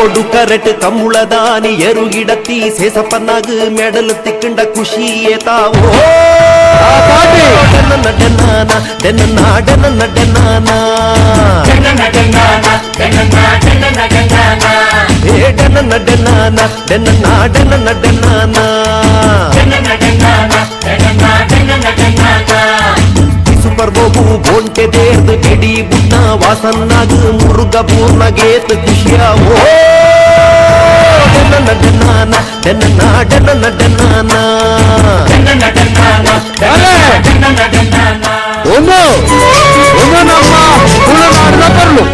ತೋಡು ಕರೆಟ್ ಕಂಬುಳದಾನಿ ಎರುಗಿಡತ್ತಿ ಸೇಸಪ್ಪನಾಗ ಮೆಡಲ್ ತಿಕ್ಕಂಡ ಖುಷಿಯೇ ತಾವೋ ಡೆನ್ನ ಡೆನ್ನಾನ ಡೆನ್ನ ಡೆನ್ನ ಡೆನ್ನಾನ ಏ ಡೆನ್ನ ಡೆನ್ನಾನ ಡೆನ್ನ ಡೆನ್ನ ಡೆನ್ನಾನ ಪರ್ವವು ಬೋಂಟೆ ದೇರ್ದು ಎಡಿ ಬುಡ್ನ ವಾಸನ್ನಾಗ ಮುರುಗ ಪೂರ್ಣಗೇತ್ ಖುಷಿಯಾವೋ ಡೆನ್ನ ಡೆನ್ನಾನ ಡೆನ್ನ ಡೆನ್ನ ಡೆನ್ನಾನ ಒಂದು ಒಂದು ನಮ್ಮ ತುಳುನಾಡಿನ ಪರ್ಲು.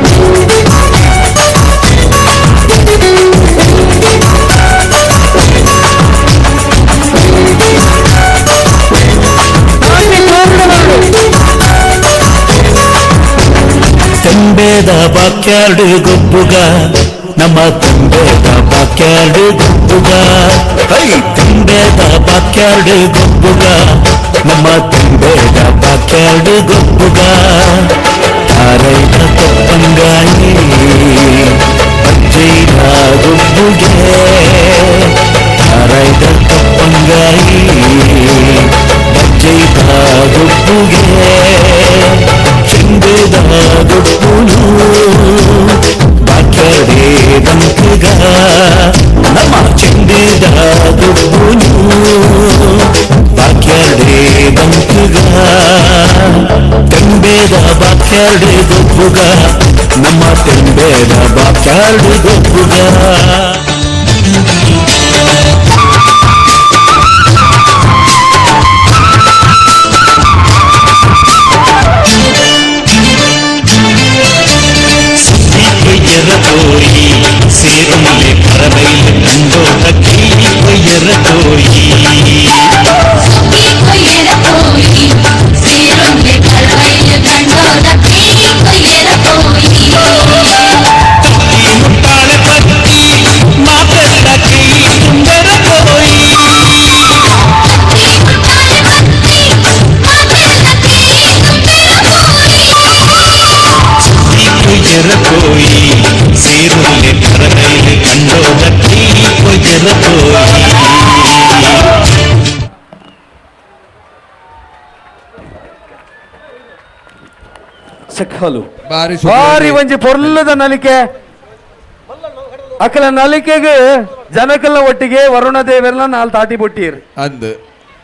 ತಂಬೇದ ಬಾಕ್ಯಾರ್ಡು ಗೊಬ್ಬುಗ ನಮ್ಮ ತಂಬೇದ ಬಾಕ್ಯಾರ್ಡು ಗೊಬ್ಬುಗ ಹೈ ತಂಬೇದ ಬಾಕ್ಯಾರ್ಡು ಗೊಬ್ಬುಗ ನಮ್ಮ ತಂಬೇದ ಬಾಕ್ಯಾರ್ಡು ಗೊಬ್ಬುಗ ತಾರೈದ ತಪ್ಪಂಗಾಯಿ ಅಜ್ಜೈದ ಗೊಬ್ಬುಗೆ ತಾರೈದ ತಪ್ಪಂಗಾಯಿ ಅಜ್ಜೈದ ಗೊಬ್ಬುಗೆ ಚೆಂದದ ಗೊಬ್ಬುನು ಬಾಕ್ಯಾರ್ಡೇ ಬಂಕುಗ ನಮ್ಮ ಚೆಂದದ ಗೊಬ್ಬುನು ಬಾಕ್ಯಾರ್ಡೇ ಬಂಕುಗ ತೆಂಬೇದ ಬಾಕ್ಯಾರ್ಡೇ ಗೊಬ್ಬುಗ ನಮ್ಮ ತೆಂಬೇದ ಬಾಕ್ಯಾರ್ಡೇ ಗೊಬ್ಬುಗ. ఎర్రతోయి సేరులే పరవైలు కండోట ఎర్రతోయి ముట్టాల పట్టి మా పెద్దకి తుందరపోయి ఎర్రపోయి ಸೇರುಲೆ ಪರಗೈಲೆ ಕಂಡೋದಕ್ಕೆ ಎರ್ರಪೋಯಿ. ಸಖಲು ಬಾರಿ ಒಂಜಿ ಪೊರ್ಲದ ನಲಿಕೆ ಅಕಲ ನಲಿಕೆಗೆ ಜನಕಲ್ಲ ಒಟ್ಟಿಗೆ ವರುಣ ದೇವೆಲ್ಲ ನಾಲ್ ತಾಟಿ ಬೊಟ್ಟಿರು ಅಂದ್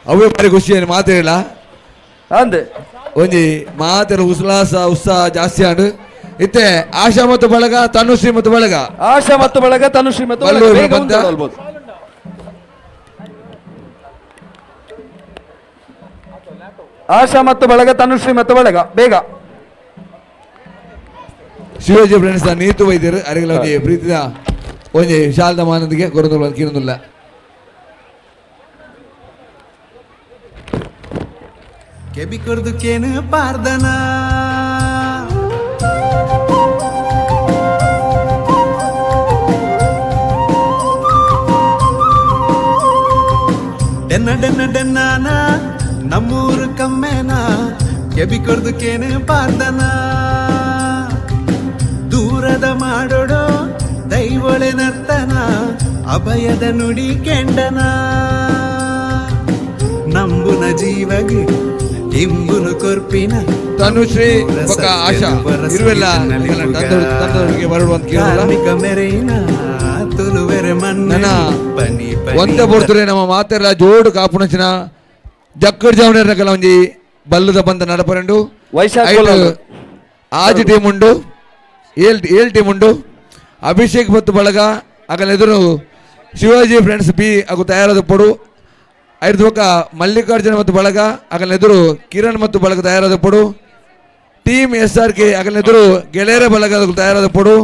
ಅವೇ ಬಾರಿ ಖುಷಿ ಏನು ಮಾತಿಲ್ಲ ಅಂದ್ ಒಂಜಿ ಮಾತೆರ ಉಲ್ಲಾಸ ಉತ್ಸಾಹ ಜಾಸ್ತಿ ಆಂಡ್ ಇತ್ತೆ ಆಶಾ ಮತ್ತು ಬಳಗ ತನುಶ್ರೀ ಮತ್ತು ಬಳಗ ಆಶಾ ಮತ್ತು ಬಳಗ ತನುಶ್ರೀ ಮತ್ತು ಬಳಗ ಬೇಗ ಮುಂದೆ. ಆಶಾ ಮತ್ತು ಬಳಗ ತನುಶ್ರೀ ಮತ್ತು ಬಳಗ ಬೇಗ. ಶಿವಾಜಿ ಫ್ರೆಂಡ್ಸ್ ನೀತು ವೈದ್ಯರು ಅರಿಗಲ ಒಂಜಿ ಪ್ರೀತಿದ ಒಂಜಿ ಶಾಲದ ಮಾನದಿಗೆ ಕೊರೊಂದು ಕೀರೊಂದುಲ್ಲ. ಕೆಬಿ ಕೊರ್ದು ಕೇನು ಪಾರ್ದನ ಡೆನ್ನ ಡೆನ್ನ ಡೆನ್ನಾನ ನಮ್ಮೂರು ಕಮ್ಮೇನ ಕೆಬಿ ಕೊರ್ದು ಕೇನು ಪಾರ್ದನ ದೂರದ ಮಾಡೋಡೋ ದೈವೊಳೆ ನರ್ತನ ಅಭಯದ ನುಡಿ ಕೆಂಡನ ನಂಬುನ ಜೀವಗ್ ಇಂಬುನು ಕೊರ್ಪಿನ ತನುಶ್ರೀ ಬೊಕ್ಕ ಆಶಾ ಇರುವೆಲ್ಲ ಕಾರ್ಮಿಕ ಮೆರೆಯಿನ ತುಳುವೆರೆ ಮಣ್ಣ ಪನಿ ಒಂದ ಪೊರ್ತುರೆ ನಮ್ಮ ಮಾತೆಲ್ಲ ಜೋಡು ಕಾಪುಣಚಿನ ಜಕ್ಕಡ್ ಜಾವನೇರ್ನಕಲ ಒಂಜಿ ಬಲ್ಲದ ಬಂದ ನಡಪರೆಂಡು ಆಜಿ ಟೀಮ್ ಉಂಡು ಏಳ್ ಏಳ್ ಟೀಮ್ ಉಂಡು ಅಭಿಷೇಕ್ ಮತ್ತು ಬಳಗ ಅಗಲ ಎದುರು ಶಿವಾಜಿ ಫ್ರೆಂಡ್ಸ್ ಬಿ ಹಾಗೂ ತಯಾರಾದ ಪೊಡು ಐದು ಬೊಕ್ಕ ಮಲ್ಲಿಕಾರ್ಜುನ ಮತ್ತು ಬಳಗ ಅಗಲ ಎದುರು ಕಿರಣ್ ಮತ್ತು ಬಳಗ ತಯಾರಾದ ಪೊಡು team S R K ಅಗಲ ಎದುರು ಗೆಳೆಯರ ಬಳಗ ತಯಾರಾದ ಪೊಡು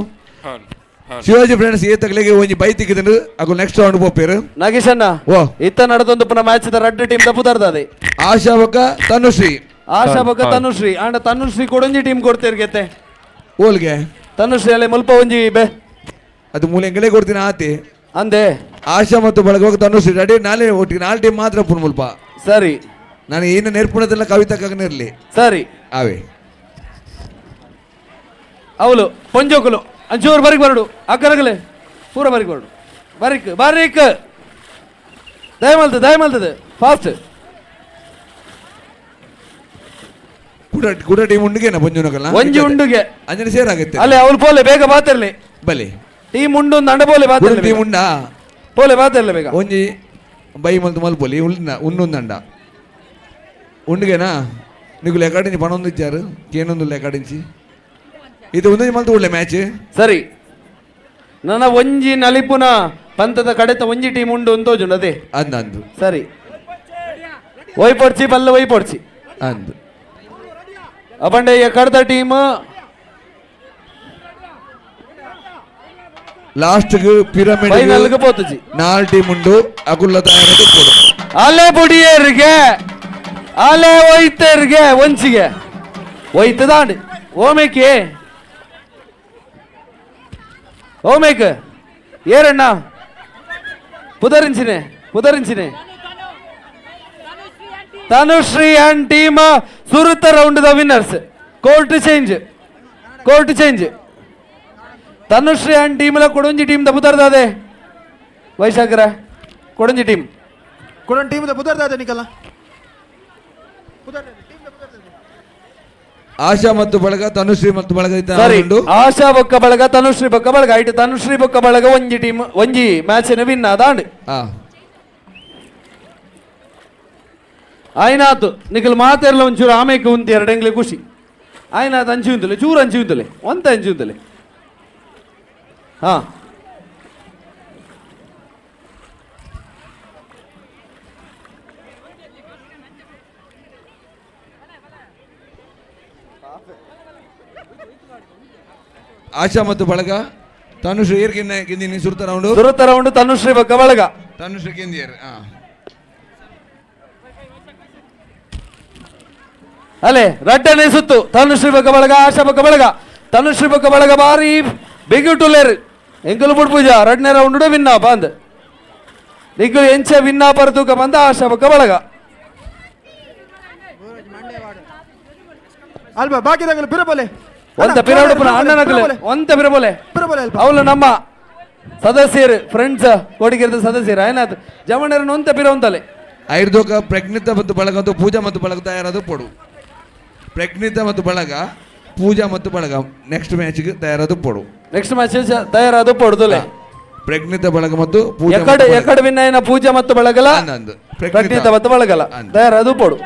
ಶಿವಾಜಿ ಫ್ರೆಂಡ್ಸ್ ಈ ತಗಲಿಗೆ ಒಂಜಿ ಬೈ ತಿಕ್ಕಿದ್ರು ಅಗು ನೆಕ್ಸ್ಟ್ ರೌಂಡ್ ಪೋಪೇರು ನಾಗೇಶಣ್ಣ ಓ ಇತ್ತ ನಡೆದೊಂದು ಪುನಃ ಮ್ಯಾಚ್ ರಡ್ಡು ಟೀಮ್ ತಪ್ಪುದಾರ್ದದೆ ಆಶಾ ಬೊಕ್ಕ ತನುಶ್ರೀ ಆಶಾ ಬೊಕ್ಕ ತನುಶ್ರೀ ಆಂಡ ತನುಶ್ರೀ ಕೊಡೊಂಜಿ ಟೀಮ್ ಕೊಡ್ತೇರ್ಗೆತ್ತೆ ಓಲ್ಗೆ ತನುಶ್ರೀ ಅಲ್ಲೇ ಮುಲ್ಪ ಒಂಜಿ ಬೆ ಅದು ಮೂಲೆ ಎಂಗಲೇ ಕೊಡ್ತೀನಿ ಆತಿ ಅಂದೆ ಆಶಾ ಮತ್ತು ಬಳಗ ತನುಶ್ರೀ ರೆಡಿ ನಾಳೆ ಒಟ್ಟಿಗೆ ನಾಳೆ ಟೀಮ್ ಮಾತ್ರ ಪುನ್ ಮುಲ್ಪ ಸರಿ ನಾನು ಏನು ನೇರ್ಪುಣದೆಲ್ಲ ಕವಿತಾ ಇರಲಿ ಸರಿ ಅವೇ ಅವಳು ಪೊಂಜೋಕುಲು ಅಂಚೂರು ಬರಿಗೆ ಬರಡು ಅಕ್ಕರಗಲೆ ಪೂರ ಬರಿಕ್ ಬರೋಡು ಬರಿಕ್ ಬರಿಕ್ ದಯಮಲ್ತದೆ ದಯಮಲ್ತದೆ ಫಾಸ್ಟ್ ಕುಡ ಕುಡ ಟೀಮ್ ಉಂಡುಗೆನ ಪೊಂಜುನಕಲ್ಲ ಒಂಜಿ ಉಂಡುಗೆ ಅಂಜನೆ ಸೇರ್ ಆಗುತ್ತೆ ಅಲ್ಲೇ ಅವ್ಲು ಪೋಲೆ ಬೇಗ ಬಾತಿರ್ಲಿ ಬಲೆ ಟೀಮ್ ಉಂಡು ಒಂದು ಅಂಡ ಪೋಲೆ ಬಾತಿರ್ಲಿ ಟೀಮ್ ಉಂಡಾ ಪೋಲೆ ಬಾತಿರ್ಲಿ ಬೇಗ ಒಂಜಿ ಬೈ ಮಲ್ತು ಮಲ್ಪೊಲಿ ಉಳ್ನ ಉನ್ನೊಂದಂಡ ಉಂಡುಗೆನಾ నీకు లెక్కాడించి పని ఉంది ఇచ్చారు కేనుంದು లెక్కాడించి ಇದು ಒಂದೊಂದು ಮಲ್ತು ಒಳ್ಳೆ ಮ್ಯಾಚ್ ಸರಿ ನನ್ನ ಒಂಜಿ ನಲಿಪುನ ಪಂತದ ಕಡೆತ ಒಂಜಿ ಟೀಮ್ ಉಂಡು ಅಂತ ಅದೇ ಅಂದ ಅಂದು ಸರಿ ಒಯ್ಪೊಡ್ಚಿ ಬಲ್ಲ ಒಯ್ಪೊಡ್ಚಿ ಅಂದು ಅಪಂಡೆ ಕಡದ ಟೀಮ್ last pyramid final ಗೆ ಪೋತುಜಿ ನಾಲ್ ಟೀಮ್ ಉಂಡು ಅಕುಲ್ಲ ತಯಾರದು ಕೊಡು ಅಲೆ ಬುಡಿಯರಿಗೆ ಅಲೆ ಒಯ್ತರಿಗೆ ಒಂಚಿಗೆ ಒಯ್ತದಾಂಡ್ ಓಮೇಕೆ ಓಮೇಕ್ ಏರಣ್ಣ ಪುದರಿಂಚಿನೆ ಪುದರಿಂಚಿನೆ ತನುಶ್ರೀ ಅಂಡ್ ಟೀಮ್ ಸುರುತ round the winners court change court change Tanushree and team Kodunji team the ಪುದರ್ದಾದೆ ವೈಶಾಖರ ಕೊಡಂಜಿ team ಕೊಡೊಂಜಿ team the ಪುದರ್ದಾದೆ ನಿಕಲ್ಲ ಆಶಾ ಮತ್ತು ಬಳಗ ತನುಶ್ರೀ ಮತ್ತು ಬಳಗ ಸರಿ ಆಶಾ ಬೊಕ್ಕ ಬಳಗ ತನುಶ್ರೀ ಬೊಕ್ಕ ಬಳಗ ಐಟ್ ತನುಶ್ರೀ ಬೊಕ್ಕ ಬಳಗ ಒಂಜಿ ಟೀಮ್ ಒಂಜಿ ಮ್ಯಾಚ್ ವಿನ್ ಆದಾಂಡ್ ಆಯ್ನಾತು ನಿಖಲ್ ಮಾತೆರ್ಲ ಒಂಚೂರು ಆಮೇಕೆ ಉಂತಿ ಎರಡು ಎಂಗ್ಲೆ ಖುಷಿ ಆಯ್ನಾತು ಅಂಚಿ ಉಂತಲೆ ಚೂರು ಅಂಚಿ ಉಂತಲೆ ಒಂತ ಅಂಚಿ ಉಂತಲೆ ಹಾ ಆಶಾ ಮತ್ತು ಬಳಗ ತನುಶ್ರೀ ಏರ್ ಕಿನ್ನ ಕಿಂದಿನಿ ಸುರುತ ರೌಂಡ್ ಸುರುತ ರೌಂಡ್ ತನುಶ್ರೀ ಬೊಕ್ಕ ಬಳಗ ತನುಶ್ರೀ ಕಿಂದಿಯರ್ ಅಲೆ ರಡ್ಡನೆ ಸುತ್ತು ತನುಶ್ರೀ ಬೊಕ್ಕ ಬಳಗ ಆಶಾ ಬೊಕ್ಕ ಬಳಗ ತನುಶ್ರೀ ಬೊಕ್ಕ ಬಳಗ ಬಾರಿ ಬಿಗುಟುಲೇರ್ ಎಂಕುಲು ಪುಡ್ಪೂಜಾ ರಡ್ನೇ ರೌಂಡ್ ವಿನ್ನ ಬಂದ್ ನಿಂಕುಲು ಎಂಚ ವಿನ್ನ ಪರತೂಕ ಬಂದ ಆಶಾ ಬೊಕ್ಕ ಬಳಗ ಅಲ್ವಾ ಬಾಕಿದಾಗಲು ಬಿರಬಲೆ ಒಂತ ಪಿರವಡುಪುನ ಅಣ್ಣನಕಲೆ ಒಂತ ಪಿರಬೊಲೆ ಅವಳು ನಮ್ಮ ಸದಸ್ಯರು ಫ್ರೆಂಡ್ಸ್ ಕೋಡಿಗೆರೆದ ಸದಸ್ಯರು ಏನಾಯ್ತು ಜಮಣರನ್ನು ಒಂತ ಪಿರವಂತಲೆ ಐರ್ದೋಕ ಪ್ರಜ್ಞಿತ ಮತ್ತು ಬಳಗ ಮತ್ತು ಪೂಜಾ ಮತ್ತು ಬಳಗ ತಯಾರಾದ ಪೊಡು ಪ್ರಜ್ಞಿತ ಮತ್ತು ಬಳಗ ಪೂಜಾ ಮತ್ತು ಬಳಗ ನೆಕ್ಸ್ಟ್ ಮ್ಯಾಚ್ಗೆ ತಯಾರಾದ ಪೊಡು ನೆಕ್ಸ್ಟ್ ಮ್ಯಾಚ್ ತಯಾರಾದ ಪೊಡುದುಲೆ ಪ್ರಜ್ಞಿತ ಬಳಗ ಮತ್ತು ಪೂಜಾ ಎಕಡೆ ಎಕಡೆ ವಿನ್ನ ಪೂಜಾ ಮತ್ತು ಬಳಗಲ ಪ್ರಜ್ಞಿತ ಮತ್ತು ಬಳಗಲ ತಯಾರಾದ ಪೊಡು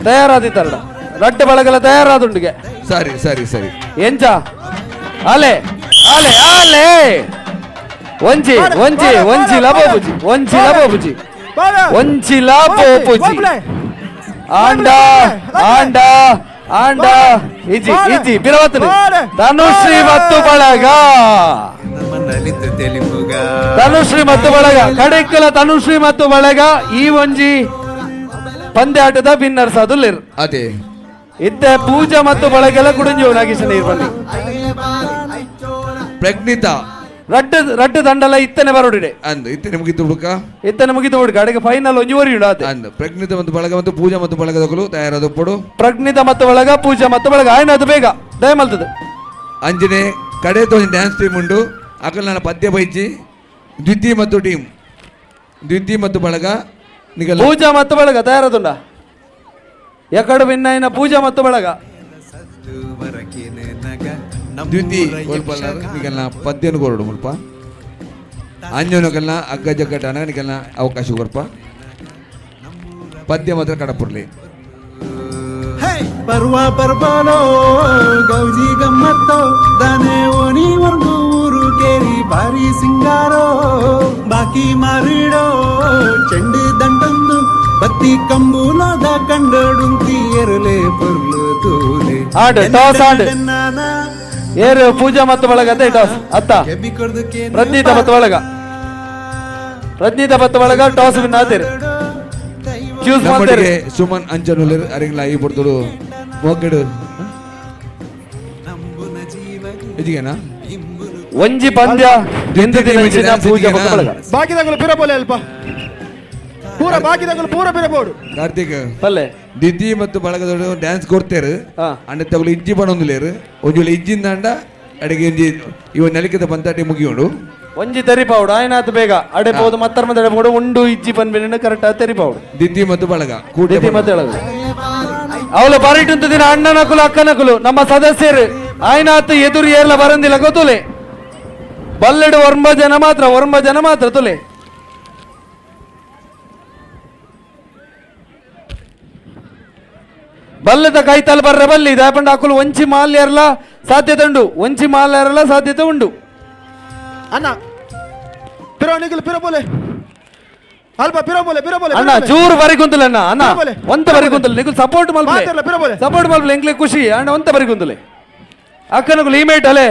ತಯಾರಾದಿತ್ತಲ್ಲ ರಡ್ಡ ಬಳಗಲ ತಯಾರಾದುಂಡಿಗೆ ಸರಿ ಸರಿ ಸರಿ ಎಂಚ ಅಲೆ ಅಲೆ ಅಲೆ ಒಂಜಿ ಒಂಜಿ ಒಂಜಿ ಲಬೋಬುಜಿ ಒಂಜಿ ಲಬೋಬುಜಿ ಒಂಜಿ ಲಬೋಬುಜಿ ಆಂಡ ಆಂಡ ಆಂಡ ಇಜಿ ಇಜಿ ಬಿರವತ್ತನೆ ತನುಶ್ರೀ ಮತ್ತು ಬಳಗ ತನುಶ್ರೀ ಮತ್ತು ಬಳಗ ಕಡೆಕ್ಕಲ ತನುಶ್ರೀ ಮತ್ತು ಬಳಗ ಈ ಒಂಜಿ ಪಂದ್ಯಾಟದ ವಿನ್ನರ್ಸ್ ಅದು ಅದೇ ಇತ್ತ ಪೂಜಾ ಮತ್ತು ಬಳಗೆಲ್ಲ ಕುಡಿಂಜು ನಾಗೇಶ ನೀರು ಬನ್ನಿ ಪ್ರಜ್ಞಿತ ರಡ್ಡ ರಡ್ಡ ದಂಡಲ ಇತ್ತನೆ ಬರೋಡಿಡೆ ಅಂದು ಇತ್ತನೆ ಮುಗಿತು ಹುಡುಕ ಇತ್ತನೆ ಮುಗಿತು ಹುಡುಕ ಅಡಿಗೆ ಫೈನಲ್ ಒಂಜಿ ಒರಿಯುಡ ಅಂದು ಪ್ರಜ್ಞಿತ ಮತ್ತು ಬಳಗ ಮತ್ತು ಪೂಜಾ ಮತ್ತು ಬಳಗದಕಲು ತಯಾರಾದ ಪೊಡು ಪ್ರಜ್ಞಿತ ಮತ್ತು ಬಳಗ ಪೂಜಾ ಮತ್ತು ಬಳಗ ಆಯ್ನ ಅದು ಬೇಗ ದಯಮಲ್ತದೆ ಅಂಜನೆ ಕಡೆ ಒಂಜಿ ಡ್ಯಾನ್ಸ್ ಟೀಮ್ ಉಂಡು ಅಕಲ್ ನನ್ನ ಪದ್ಯ ಬೈಚಿ ದ್ವಿತೀಯ ಮತ್ತು ಟೀಮ್ ದ್ವಿತೀಯ ಮತ್ತು ಬಳಗ ನಿಗಲ ಪೂಜಾ ಮತ್ತು ಬಳಗ ತಯಾರದುಂಡ ಎಕಡು ವಿನ್ನೈನ ಪೂಜಾ ಮತ್ತು ಬಳಗ ದ್ವಿತಿ ನಿಗಲ್ನ ಪದ್ಯನು ಕೊರಡು ಮುಲ್ಪ ಅಂಜನಕಲ್ನ ಅಗ್ಗ ಜಗ್ಗಟನ ನಿಗಲ್ನ ಅವಕಾಶ ಕೊರ್ಪ ಪದ್ಯ ಮಾತ್ರ ಕಡಪುರ್ಲಿ ಪರ್ವ ಪರ್ಬಾಲೋ ಗೌಜಿ ಗಮ್ಮತ್ತೋ ದನೆ ಓಣಿ ವರ್ಗು ಊರು ಕೇರಿ ಬಾರಿ ಸಿಂಗಾರೋ ಬಾಕಿ ಮಾರಿಡೋ ಚೆಂಡು ದಂಡೊಂದು ಬತ್ತಿ ಕಂಬುಲಾದ ಕಂಡಡುಂತಿ ಎರಲೆ ಪೊರ್ಲು ತೂಲೆ ಆಡು ಟಾಸ್ ಆಡು ಏರು ಪೂಜಾ ಮತ್ತು ಬಳಗ ಅದೇ ಟಾಸ್ ಅತ್ತ ಪ್ರಜ್ಞೀತ ಮತ್ತು ಬಳಗ ಪ್ರಜ್ಞೀತ ಮತ್ತು ಬಳಗ ಟಾಸ್ ವಿನ್ ಆತೀರಿ ಚೂಸ್ ಮಾಡ್ತೀರಿ ಸುಮನ್ ಅಂಚನುಲೇರ್ ಅರಿಂಗ್ಲ ಈ ಪೊರ್ತುಡು ಮೋಕೆಡು ಇದಿಗೆನಾ ಒಂಜಿ ಪಂದ್ಯ ಪೂಜಾ ಮತ್ತು ಬಳಗ ಬಾಕಿದಾಗಲು ಪಿರಬೋಲೆ ಅಲ್ಪ ಪೂರ ಬಾಕಿದಾಗಲು ಪೂರ ಪಿರಬೋಡು ಕಾರ್ತಿಕ್ ಪಲ್ಲೆ ದಿದ್ದಿ ಮತ್ತು ಬಳಗದೋಡು ಡ್ಯಾನ್ಸ್ ಕೊಡ್ತೇರು ಅಂಡ ತಗುಲು ಇಜ್ಜಿ ಪಣೊಂದುಲೇರು ಒಂಜಿ ವೇಳೆ ಇಜ್ಜಿಂದಾಂಡ ಅಡಿಗೆ ಒಂಜಿ ಇವ ನಲಿಕದ ಪಂತಾಟಿ ಮುಗಿಯೋಡು ಒಂಜಿ ತೆರಿಪಾವುಡು ಆಯ್ನಾತ್ ಬೇಗ ಅಡೆ ಪೋದು ಮತ್ತರ್ಮ ತಡೆ ಉಂಡು ಇಜ್ಜಿ ಪನ್ಪಿನ ಕರೆಕ್ಟ್ ತೆರಿಪಾವುಡು ದಿದ್ದಿ ಮತ್ತು ಬಳಗ ದಿದ್ದಿ ಮತ್ತು ಬಳಗ ಅವಳು ಬರಿಟುಂತ ದಿನ ಅಣ್ಣನಕುಲು ಅಕ್ಕನಕುಲು ನಮ್ಮ ಸದಸ್ಯರು ಆಯ್ನಾತ್ ಎದುರು ಏರ್ಲ ಬರಂದಿಲ್ಲ ಗೊತ್ತುಲೆ ಬಲ್ಲೆಡು ಒರ್ಂಬ ಜನ ಮಾತ್ರ ಒರ್ಂಬ ಜನ ಮಾತ್ರ ತುಲೆ ಬಲ್ಲದ ಕೈತಾಲ್ ಬರ್ರ ಬಲ್ಲಿ ದಾಪಂಡ ಅಕುಲು ಒಂಚಿ ಮಾಲ್ಯರ್ಲ ಸಾಧ್ಯತೆ ಉಂಡು ಒಂಚಿ ಮಾಲ್ಯರ್ಲ ಸಾಧ್ಯತೆ ಉಂಡು ಅಣ್ಣ ಪಿರೋ ನಿಖಿಲ್ ಪಿರೋ ಬೋಲೆ ಅಲ್ಪ ಪಿರೋ ಬೋಲೆ ಪಿರೋ ಬೋಲೆ ಅಣ್ಣ ಚೂರು ಬರಿ ಕುಂತಲೆ ಅಣ್ಣ ಅಣ್ಣ ಒಂತ ಬರಿ ಕುಂತಲೆ ನಿಖಿಲ್ ಸಪೋರ್ಟ್ ಮಲ್ಪಲೆ ಪಿರೋ ಬೋಲೆ ಸಪೋರ್ಟ್ ಮಲ್ಪಲೆ ಎಂಕ್ಲೆ ಖುಷಿ ಅಣ್ಣ ಒಂತ ಬರಿ ಕುಂತಲೆ ಅಕ್ಕನಕುಲು ಇಮೇಟ್ ಅಲೆ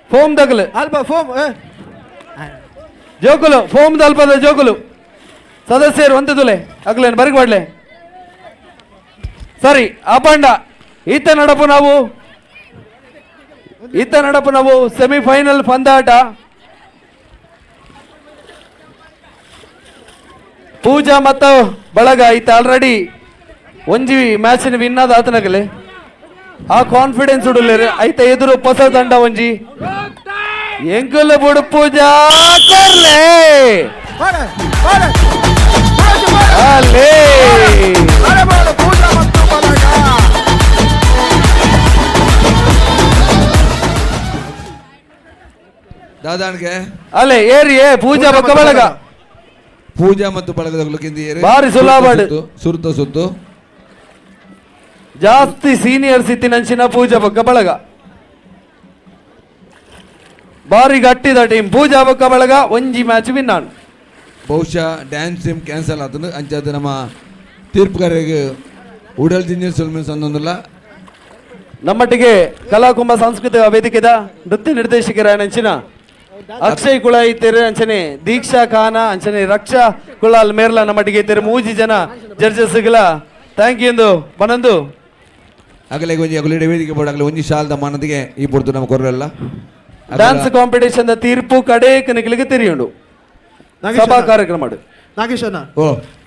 ಫೋಮ್ ದಗಲು ಅಲ್ಪ ಫೋಮ್ ಜೋಕುಲು ಫೋಮ್ ದಲ್ಪದ ಜೋಕುಲು ಸದಸ್ಯರು ಒಂತ ತುಲೆ ಅಕ್ಲೇನು ಬರಿಗೆ ಮಾಡ್ಲೆ ಸರಿ ಅಪಂಡ ಈತ ನಡಪು ನಾವು ಸೆಮಿಫೈನಲ್ ಪಂದಾಟ ಪೂಜಾ ಮತ್ತು ಬಳಗ ಈತ ಆಲ್ರೆಡಿ ಒಂಜಿ ಮ್ಯಾಚಿನ ವಿನ್ ಆದ ಆತನಗಲೆ ಆ ಕಾನ್ಫಿಡೆನ್ಸ್ ಉಡುಲೇರು ಐತ ಎದುರು ಹೊಸ ದಂಡ ಒಂಜಿ ಎಂಕುಲ ಬುಡು ಪೂಜಾ ಕೊರ್ಲೆ ಅಲೇ ದಾದಾಣಿಗೆ ಅಲ್ಲೇ ಏರಿ ಏ ಪೂಜಾ ಬೊಕ್ಕ ಬಳಗ ಪೂಜಾ ಮತ್ತು ಬಳಗದ ಬಾರಿ ಸುಲಾಬಾಡು ಸುರುತ ಸುತ್ತು ಜಾಸ್ತಿ ಸೀನಿಯರ್ಸ್ ಇತ್ತಿನಂಚಿನ ಪೂಜಾ ಬೊಕ್ಕ ಬಳಗ ಬಾರಿ ಗಟ್ಟಿದ ಟೀಮ್ ಪೂಜಾ ಬೊಕ್ಕ ಬಳಗ ಒಂಜಿ ಮ್ಯಾಚ್ ವಿನ್ ಆಂಡ್ ಬಹುಶಃ dance team cancel ಆತಂದು ಅಂಚಾದ ನಮ್ಮ ತೀರ್ಪುಗಾರರಿಗೆ ಉಡಲ್ ಜಿಂಜರ್ ಸೊಲ್ಮೆನ್ ಸಂದೊಂದಿಲ್ಲ. ನಮ್ಮಟ್ಟಿಗೆ ಕಲಾಕುಂಭ ಸಾಂಸ್ಕೃತಿಕ ವೇದಿಕೆದ ನೃತ್ಯ ನಿರ್ದೇಶಕರ ಅಂಚಿನ ಅಕ್ಷಯ್ ಕುಳ ಇತ್ತೇರು ಅಂಚನೆ ದೀಕ್ಷಾ ಖಾನ ಅಂಚನೆ ರಕ್ಷಾ ಕುಳಾಲ್ ಮೇರ್ಲ ನಮ್ಮಟ್ಟಿಗೆ ಇತ್ತೇರು ಮೂಜಿ ಜನ ಜಡ್ಜಸ್ಗಳ thank you ಎಂದು ಬನಂದು ಅಗಲೆ ಒಂಜಿ ಅಗಲೆ ವೇದಿಕೆ ಬೋರ್ಡ್ ಅಗಲೆ ಒಂಜಿ ಶಾಲ್ದ ಮಾನದಿಗೆ ಈ ಪೊರ್ತು ನಮ್ಮ ಕೊರಲ್ಲ ಡ್ಯಾನ್ಸ್ ಕಾಂಪಿಟೇಷನ್ ತೀರ್ಪು ಕಡೆ ಕನಿಕಲಿಗೆ ತೆರಿಯುಂಡು ಸಭಾ ಕಾರ್ಯಕ್ರಮ ನಾಗೇಶ್ ಅಣ್ಣ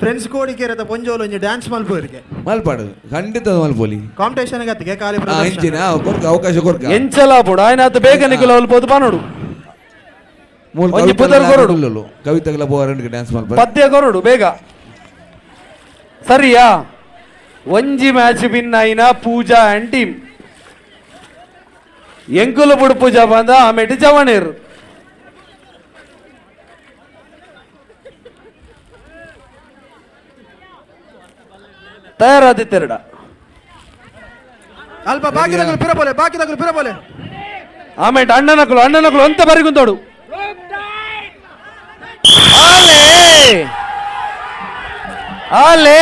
ಫ್ರೆಂಡ್ಸ್ ಕೋಡಿಕೇರದ ಪೊಂಜೋಲು ಒಂಜಿ ಡ್ಯಾನ್ಸ್ ಮಲ್ಪುವರಿಗೆ ಮಲ್ಪಾಡು ಖಂಡಿತ ಮಲ್ಪೋಲಿ ಕಾಂಪಿಟೇಷನ್ ಗತ್ತಿಗೆ ಖಾಲಿ ಇಂಚಿನ ಕೊರ್ಕ ಅವಕಾಶ ಕೊರ್ಕ ಎಂಚಲ ಪೋಡು ಆಯ್ನಾತ್ ಬೇಗ ನಿಕುಲ ಅಲ್ಪ ಪಾನೋಡು ಒಂಜಿ ಪುದರ್ ಕೊರಡು ಕವಿತೆಗಳ ಬೋರ್ ಡ್ಯಾನ್ಸ್ ಮಲ್ಪ ಪದ್ಯ ಕೊರಡು ಬೇಗ ಸರಿಯಾ ಒಂಜಿ ಮ್ಯಾಚ್ ವಿನ್ ಆಯಿನ ಪೂಜಾ ಅಂಡ್ ಟೀಮ್ ಎಂಕುಲು ಬುಡು ಪೂಜಾ ಬಂದ ಆಮೇಲೆ ಜವಣೇರು ತಯಾರಾದಿತ್ತೆರಡ ಅಲ್ಪ ಬಾಕಿದಗಳು ಪಿರಬೋಲೆ ಬಾಕಿದಗಳು ಪಿರಬೋಲೆ ಆಮೇಲೆ ಅಣ್ಣನಕುಲು ಅಣ್ಣನಕುಲು ಅಂತ ಬರಿಗುಂತೋಡು ಆಲೇ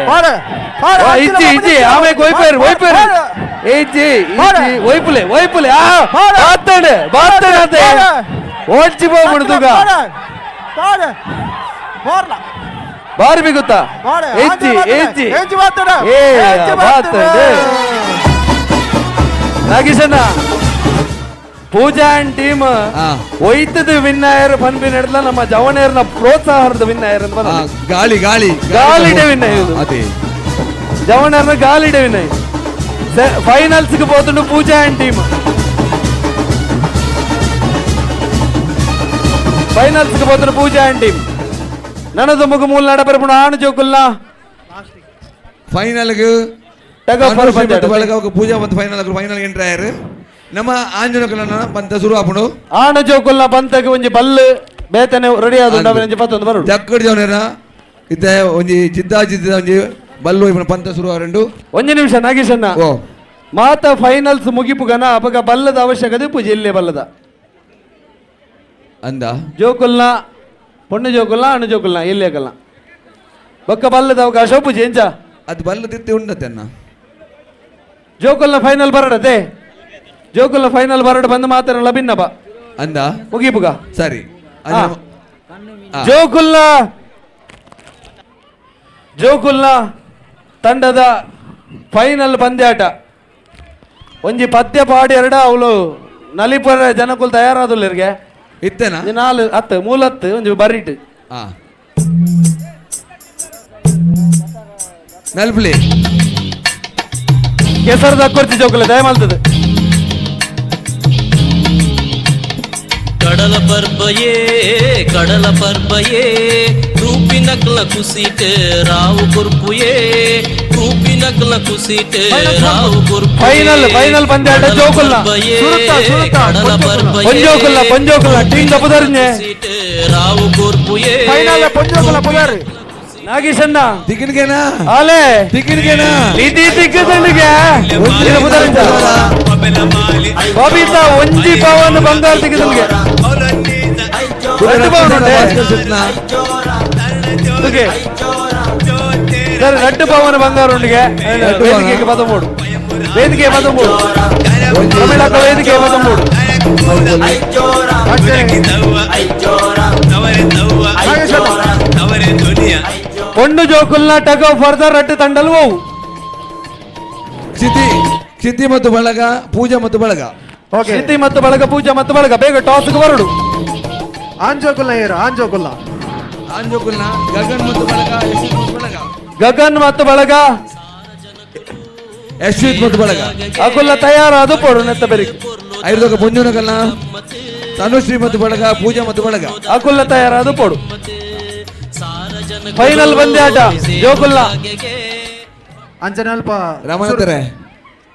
ಆಲೇ ಇಜ್ಜಿ ಇಜ್ಜಿ ಆಮೇಲೆ ಒಯ್ಪೇರು ಒಯ್ಪೇರು ಇಜ್ಜಿ ಇಜ್ಜಿ ಒಯ್ಪುಲೆ ಒಯ್ಪುಲೆ ಆ ಬಾತ್ತಡೆ ಬಾತ್ತಡೆ ಅಂತೆ ಓಡ್ಚಿ ಹೋಗ್ಬಿಡ್ತುಗ ಬಾರಿ ಬಿಗುತ್ತಾ ಇಜ್ಜಿ ಇಜ್ಜಿ ಏ ಬಾತ್ತಡೆ ನಾಗೇಶಣ್ಣ ಪೂಜಾ ಅಂಡ್ ಟೀಮ್ ಒಯ್ತದ ವಿನ್ನಾಯರ್ ಪನ್ಪಿ ನಡೆದ ನಮ್ಮ ಜವಣೇರ್ನ ಪ್ರೋತ್ಸಾಹದ ವಿನ್ನಾಯರ್ ಅಂತ ಬಂದ ಗಾಳಿ ಗಾಳಿ ಗಾಳಿಡೆ ವಿನ್ ಅದೇ ಜವಣೇರ್ನ ಗಾಳಿಡೆ ವಿನ್ ಫೈನಲ್ಸ್ ಗೆ ಪೋತುಂಡು ಪೂಜಾ and team finals ಗೆ ಪೋತುಂಡು ಪೂಜಾ ಅಂಡ್ ಟೀಮ್ ನನದ ಮುಗ ಮೂಲ ನಡಪರಪುಣ ಆಣು ಜೋಕುಲ್ನ ಫೈನಲ್ ಪೂಜಾ ಮತ್ತು final final entry ಆಯರು ನಮ್ಮ ಆಂಜನಕುಲನ ಪಂತ ಶುರು ಆಪುಂಡು ಆಣ ಜೋಕುಲ್ನ ಪಂತಕ್ಕೆ ಒಂಜಿ ಬಲ್ಲು ಬೇತನೆ ರೆಡಿ ಆದುಂಡು ಒಂಜಿ ಪತ್ತೊಂದು ಬರುಡು ಜಕ್ಕಡಿ ಜವನೇನ ಇತ್ತೆ ಒಂಜಿ ಜಿದ್ದಾ ಜಿದ್ದ ಒಂಜಿ ಬಲ್ಲು ಇಪ್ಪನ ಪಂತ ಶುರು ಆರಂಡು ಒಂಜಿ ನಿಮಿಷ ನಾಗೇಶಣ್ಣ ಓ ಮಾತ ಫೈನಲ್ಸ್ ಮುಗಿಪುಗನ ಅಪಗ ಬಲ್ಲದ ಅವಶ್ಯಕತೆ ಪೂಜೆ ಇಲ್ಲೇ ಬಲ್ಲದ ಅಂದ ಜೋಕುಲ್ನ ಪೊಣ್ಣು ಜೋಕುಲ್ನ ಅಣ್ಣು ಜೋಕುಲ್ನ ಇಲ್ಲೇ ಕಲ್ನ ಬೊಕ್ಕ ಬಲ್ಲದ ಅವಕಾಶ ಪೂಜೆ ಎಂಚ ಅದು ಬಲ್ಲ ತಿತ್ತಿ ಉಂಡತ್ತೆ ಅನ್ನ ಜೋಕುಲ್ನ ಫೈನಲ್ ಬರಡತೆ ಜೋಕುಲ್ನ ಫೈನಲ್ ಬರಡ ಬಂದು ಮಾತಾಡಲ್ಲ ಭಿನ್ನಬ ಅಂದ ಮುಗಿಪುಗ ಸರಿ ಜೋಕುಲ್ನ ಜೋಕುಲ್ನ ತಂಡದ ಫೈನಲ್ ಪಂದ್ಯಾಟ ಒಂಜಿ ಪದ್ಯ ಪಾಡಿ ಎರಡ ಅವಳು ನಲಿಪುರ ಜನಕುಲ್ ತಯಾರಾದುಲ್ಲರಿಗೆ ಇತ್ತೇನಾ ನಾಲ್ ಹತ್ತು ಮೂಲತ್ತು ಒಂಜಿ ಬರಿಟ್ ನಲ್ಪಲಿ ಕೆಸರದ ಕೊರ್ಚಿ ಜೋಕುಲ ದಯಮಾಲ್ತದೆ. ಕಡಲ ಪರ್ಬಯೇ ಕಡಲ ಪರ್ಬಯೇ ರೂಪಿನಕ್ಲ ಕುಸಿಟ್ ರಾವು ಕುರ್ಪುಯೇ ರೂಪಿನಕ್ಲ ಕುಸಿಟ್ ರಾವು ಕುರ್ಪು ಫೈನಲ್ ಫೈನಲ್ ಪಂದ್ಯಾಟ ಜೋಕುಲ್ಲ ಕಡಲ ಪರ್ಬಯೇ ಪೊಂಜೋಕುಲ್ಲ ಪೊಂಜೋಕುಲ್ಲ ಟೀಮ್ ದ ಪುದರ್ನೆ ರಾವು ಕುರ್ಪುಯೇ ಫೈನಲ್ ಪೊಂಜೋಕುಲ್ಲ ಪುದರ್ ನಾಗೇಶಣ್ಣ ತಿಕ್ಕಿನ್ಗೆನಾ ಆಲೆ ತಿಕ್ಕಿನ್ಗೆನಾ ನಿಧಿ ತಿಕ್ಕದಂಡಿಗೆ ಪುದರಿಂಚ ಬಬಿತಾ ಒಂಜಿ ಪವನ್ ಬಂಗಾರ ತಿಕ್ಕದಂಗೆ ರಡ್ಡು ಪವನ್ ಉಂಟೆ ಓಕೆ ಸರ್ ರಡ್ಡು ಪವನ್ ಬಂಗಾರ ಉಂಡಿಗೆ ವೇದಿಕೆಗೆ 13 ವೇದಿಕೆ 13 ತಮಿಳಕ್ಕ ವೇದಿಕೆ 13 ಪೊಣ್ಣು ಜೋಕುಲ್ನ ಟಗ ಫರ್ದರ್ ರಡ್ಡು ತಂಡಲು ಹೋವು ಕ್ಷಿತಿ ಕ್ಷಿತಿ ಮತ್ತು ಬಳಗ ಪೂಜಾ ಮತ್ತು ಬಳಗ ಕ್ಷಿತಿ ಮತ್ತು ಬಳಗ ಪೂಜಾ ಮತ್ತು ಬಳಗ ಬೇಗ ಟಾಸ್ಗೆ ಬರಡು ಆಂಜೋಕುಲ್ಲ ಏರು ಆಂಜೋಕುಲ್ಲ ಆಂಜೋಕುಲ್ನ ಗಗನ್ ಮತ್ತು ಬಳಗ ಯಶ್ವಿತ್ ಮತ್ತು ಬಳಗ ಗಗನ್ ಮತ್ತು ಬಳಗ ಯಶ್ವಿತ್ ಮತ್ತು ಬಳಗ ಅಕುಲ್ಲ ತಯಾರಾದ ಪೋಡು ನೆತ್ತ ಬೆರಿಕ್ ಐರ್ದೊಕ ಪೊಂಜುನಕಲ್ನ ತನುಶ್ರೀ ಮತ್ತು ಬಳಗ ಪೂಜಾ ಮತ್ತು ಬಳಗ ಅಕುಲ್ಲ ತಯಾರಾದ ಪೋಡು ಫೈನಲ್ ಪಂದ್ಯಾಟ ಜೋಕುಲ್ಲ ಅಂಜನಲ್ಪ ರಮಣತರೆ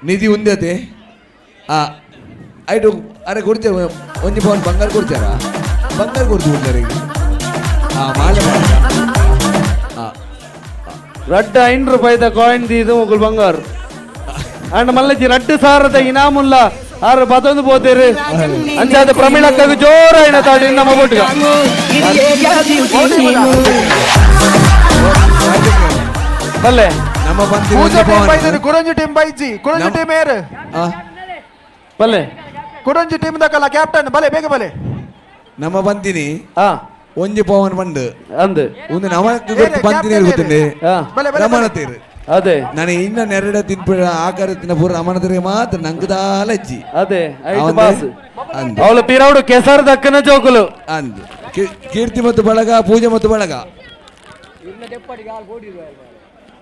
ನಿಧಿ ಉಂದತೆ ಆ ಐಟು ಅರೆ ಕೊಡ್ತೇವೆ ಒಂಜಿ ಪವನ್ ಬಂಗಾರ ಕೊಡ್ತಾರ ಬಂಗಾರ ಕೊಡ್ತೀವಿ ಉಂದರಿಗೆ ಆ ಮಾಲೆ ಆ ರಡ್ಡು 5 ರೂಪಾಯಿದ ಕಾಯಿನ್ ದೀದು ಮುಗುಲ್ ಬಂಗಾರ ಅಂಡ್ ಮಲ್ಲಜಿ ರಡ್ಡು ಸಾರದ ಇನಾಮುಲ್ಲ ಆರು ಬದೊಂದು ಪೋತೇರು ಅಂಚಾದ ಪ್ರಮೀಳಕ್ಕಗ್ ಜೋರಾಯಿನ ತಾಡಿ ನಮ್ಮ ಬೋಟ್ಗ ಬಲ್ಲೆ ನಮ್ಮ ಬಂದಿ ಪೂಜಾ team ಬೈದನು Kurunji team baiji Kurunji team ಏರು ಬಲ್ಲೆ ಕುರಂಜಿ ಟೀಮ್ ದಕಲ್ಲ ಕ್ಯಾಪ್ಟನ್ ಬಲೆ ಬೇಗ ಬಲೆ ನಮ್ಮ ಬಂದಿನಿ ಒಂಜಿ ಪವನ್ ಬಂದು ಅಂದು ಒಂದು ನವ ಬಂದಿನಿ ಗೊತ್ತುಂಡೆ ರಮಣತೇರು ಅದೇ ನಾನು ಇನ್ನ ನೆರಡ ತಿನ್ಪಿಡ ಆಕಾರ ತಿನ್ನ ಪೂರ ರಮಣತೇರಿಗೆ ಮಾತ್ರ ನಂಗದಾಲ ಅಜ್ಜಿ ಅದೇ ಐದು ಬಾಸ್ ಅವಳು ಪಿರೌಡು ಕೆಸರು ದಕ್ಕನ ಜೋಕುಲು ಅಂದು ಕೀರ್ತಿ ಮತ್ತು ಬಳಗ ಪೂಜೆ ಮತ್ತು ಬಳಗ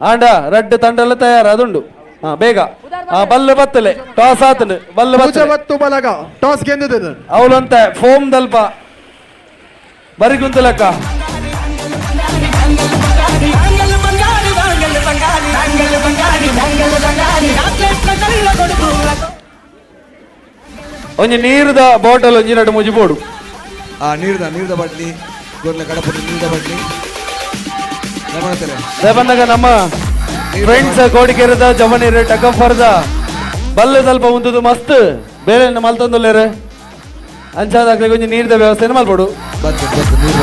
ಆಂಡ ರಡ್ಡು ತಂಡಲ್ಲ ತಯಾರು ಅದುಂಡು ಹಾ ಬೇಗ ಆ ಬಲ್ಲು ಬತ್ತಲೆ ಟಾಸ್ ಆತನು ಬಲ್ಲು ಪೂಜಾ ಮತ್ತು ಬಳಗ ಟಾಸ್ ಗೆದ್ದಿದ್ದು ಅವಳಂತ ಫೋಮ್ ದಲ್ಪ ಬರಿ ಗುಂತಲಕ್ಕ ಒಂಜಿ ನೀರುದ ಬಾಟಲ್ ಒಂಜಿ ಎರಡು ಮುಜಿ ಬೋಡು ಆ ನೀರ್ದ ನೀರ್ದ ಬಾಟ್ಲಿ ಗೊರ್ಲೆ ಕಡಪುಡಿ ನೀರ್ದ ಬಾಟ್ಲಿ ಬಂದಾಗ ನಮ್ಮ ಫ್ರೆಂಡ್ಸ್ ಕೋಡಿಕೆರೆದ ಜವನೀರು ಟಕಫರ್ದ ಬಲ್ಲೆ ಸ್ವಲ್ಪ ಉಂತುದು ಮಸ್ತ್ ಬೇರೆ ಮಲ್ತೊಂದುಲ್ಲೇರು ಅಂಚಾದಾಗ್ಲಿ ಕೊಂಚ ನೀರ್ದ ವ್ಯವಸ್ಥೆಯನ್ನು ಮಲ್ಪಡು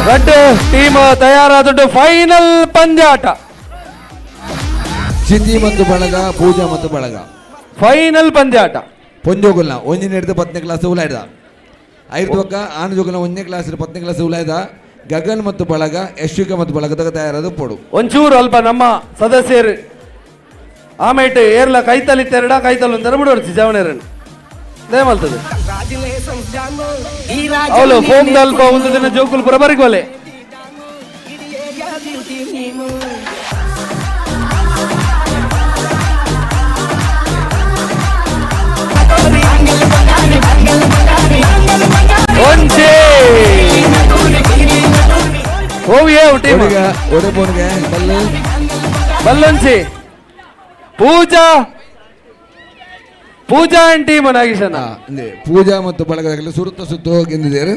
ರಡ್ಡು ಟೀಮ್ ತಯಾರಾದುಂಟು ಫೈನಲ್ ಪಂದ್ಯಾಟ ಕ್ಷಿತಿ ಮತ್ತು ಬಳಗ ಪೂಜಾ ಮತ್ತು ಬಳಗ ಫೈನಲ್ ಪಂದ್ಯಾಟ ಪೊಂಜೋಗುಲ್ನ ಒಂಜಿನ ಹಿಡಿದು 10ನೇ ಕ್ಲಾಸ್ ಉಲಾಯ್ದ ಐದು ಪಕ್ಕ ಆಣಜೋಗುಲ್ನ 1ನೇ ಕ್ಲಾಸ್ 10ನೇ ಕ್ಲಾಸ್ ಉಲಾಯ್ದ ಗಗನ್ ಮತ್ತು ಬಳಗ ಯಶ್ವಿಕ ಮತ್ತು ಬಳಗದಾಗ ತಯಾರಾದ ಪೋಡು ಒಂಚೂರು ಅಲ್ಪ ನಮ್ಮ ಸದಸ್ಯರು ಆಮೇಟು ಏರ್ಲ ಕೈತಲಿ ತೆರಡ ಕೈತಲ್ ಒಂದರ ಬಿಡೋರ್ಚಿ ಜವನೇರನ್ನು ದಯಮಲ್ತದೆ ಅವಳು ಫೋಮ್ ದಲ್ಪ ಒಂದು ದಿನ ಜೋಕುಲ್ ಪುರ ಬರಿಗೋಲೆ ಒಂಚೆ ಓವಿಯೇ ಟೀಮ್ ಒಡೆ ಪೋನ್ಗೆ ಬಲ್ಲು ಬಲ್ಲೊಂಚಿ ಪೂಜಾ ಪೂಜಾ ಅಂಡ್ ಟೀಮ್ ನಾಗೇಶನ ಪೂಜಾ ಮತ್ತು ಬಳಗದಲ್ಲಿ ಸುರುತ್ತ ಸುತ್ತು ಗೆದ್ದಿದ್ದಾರೆ.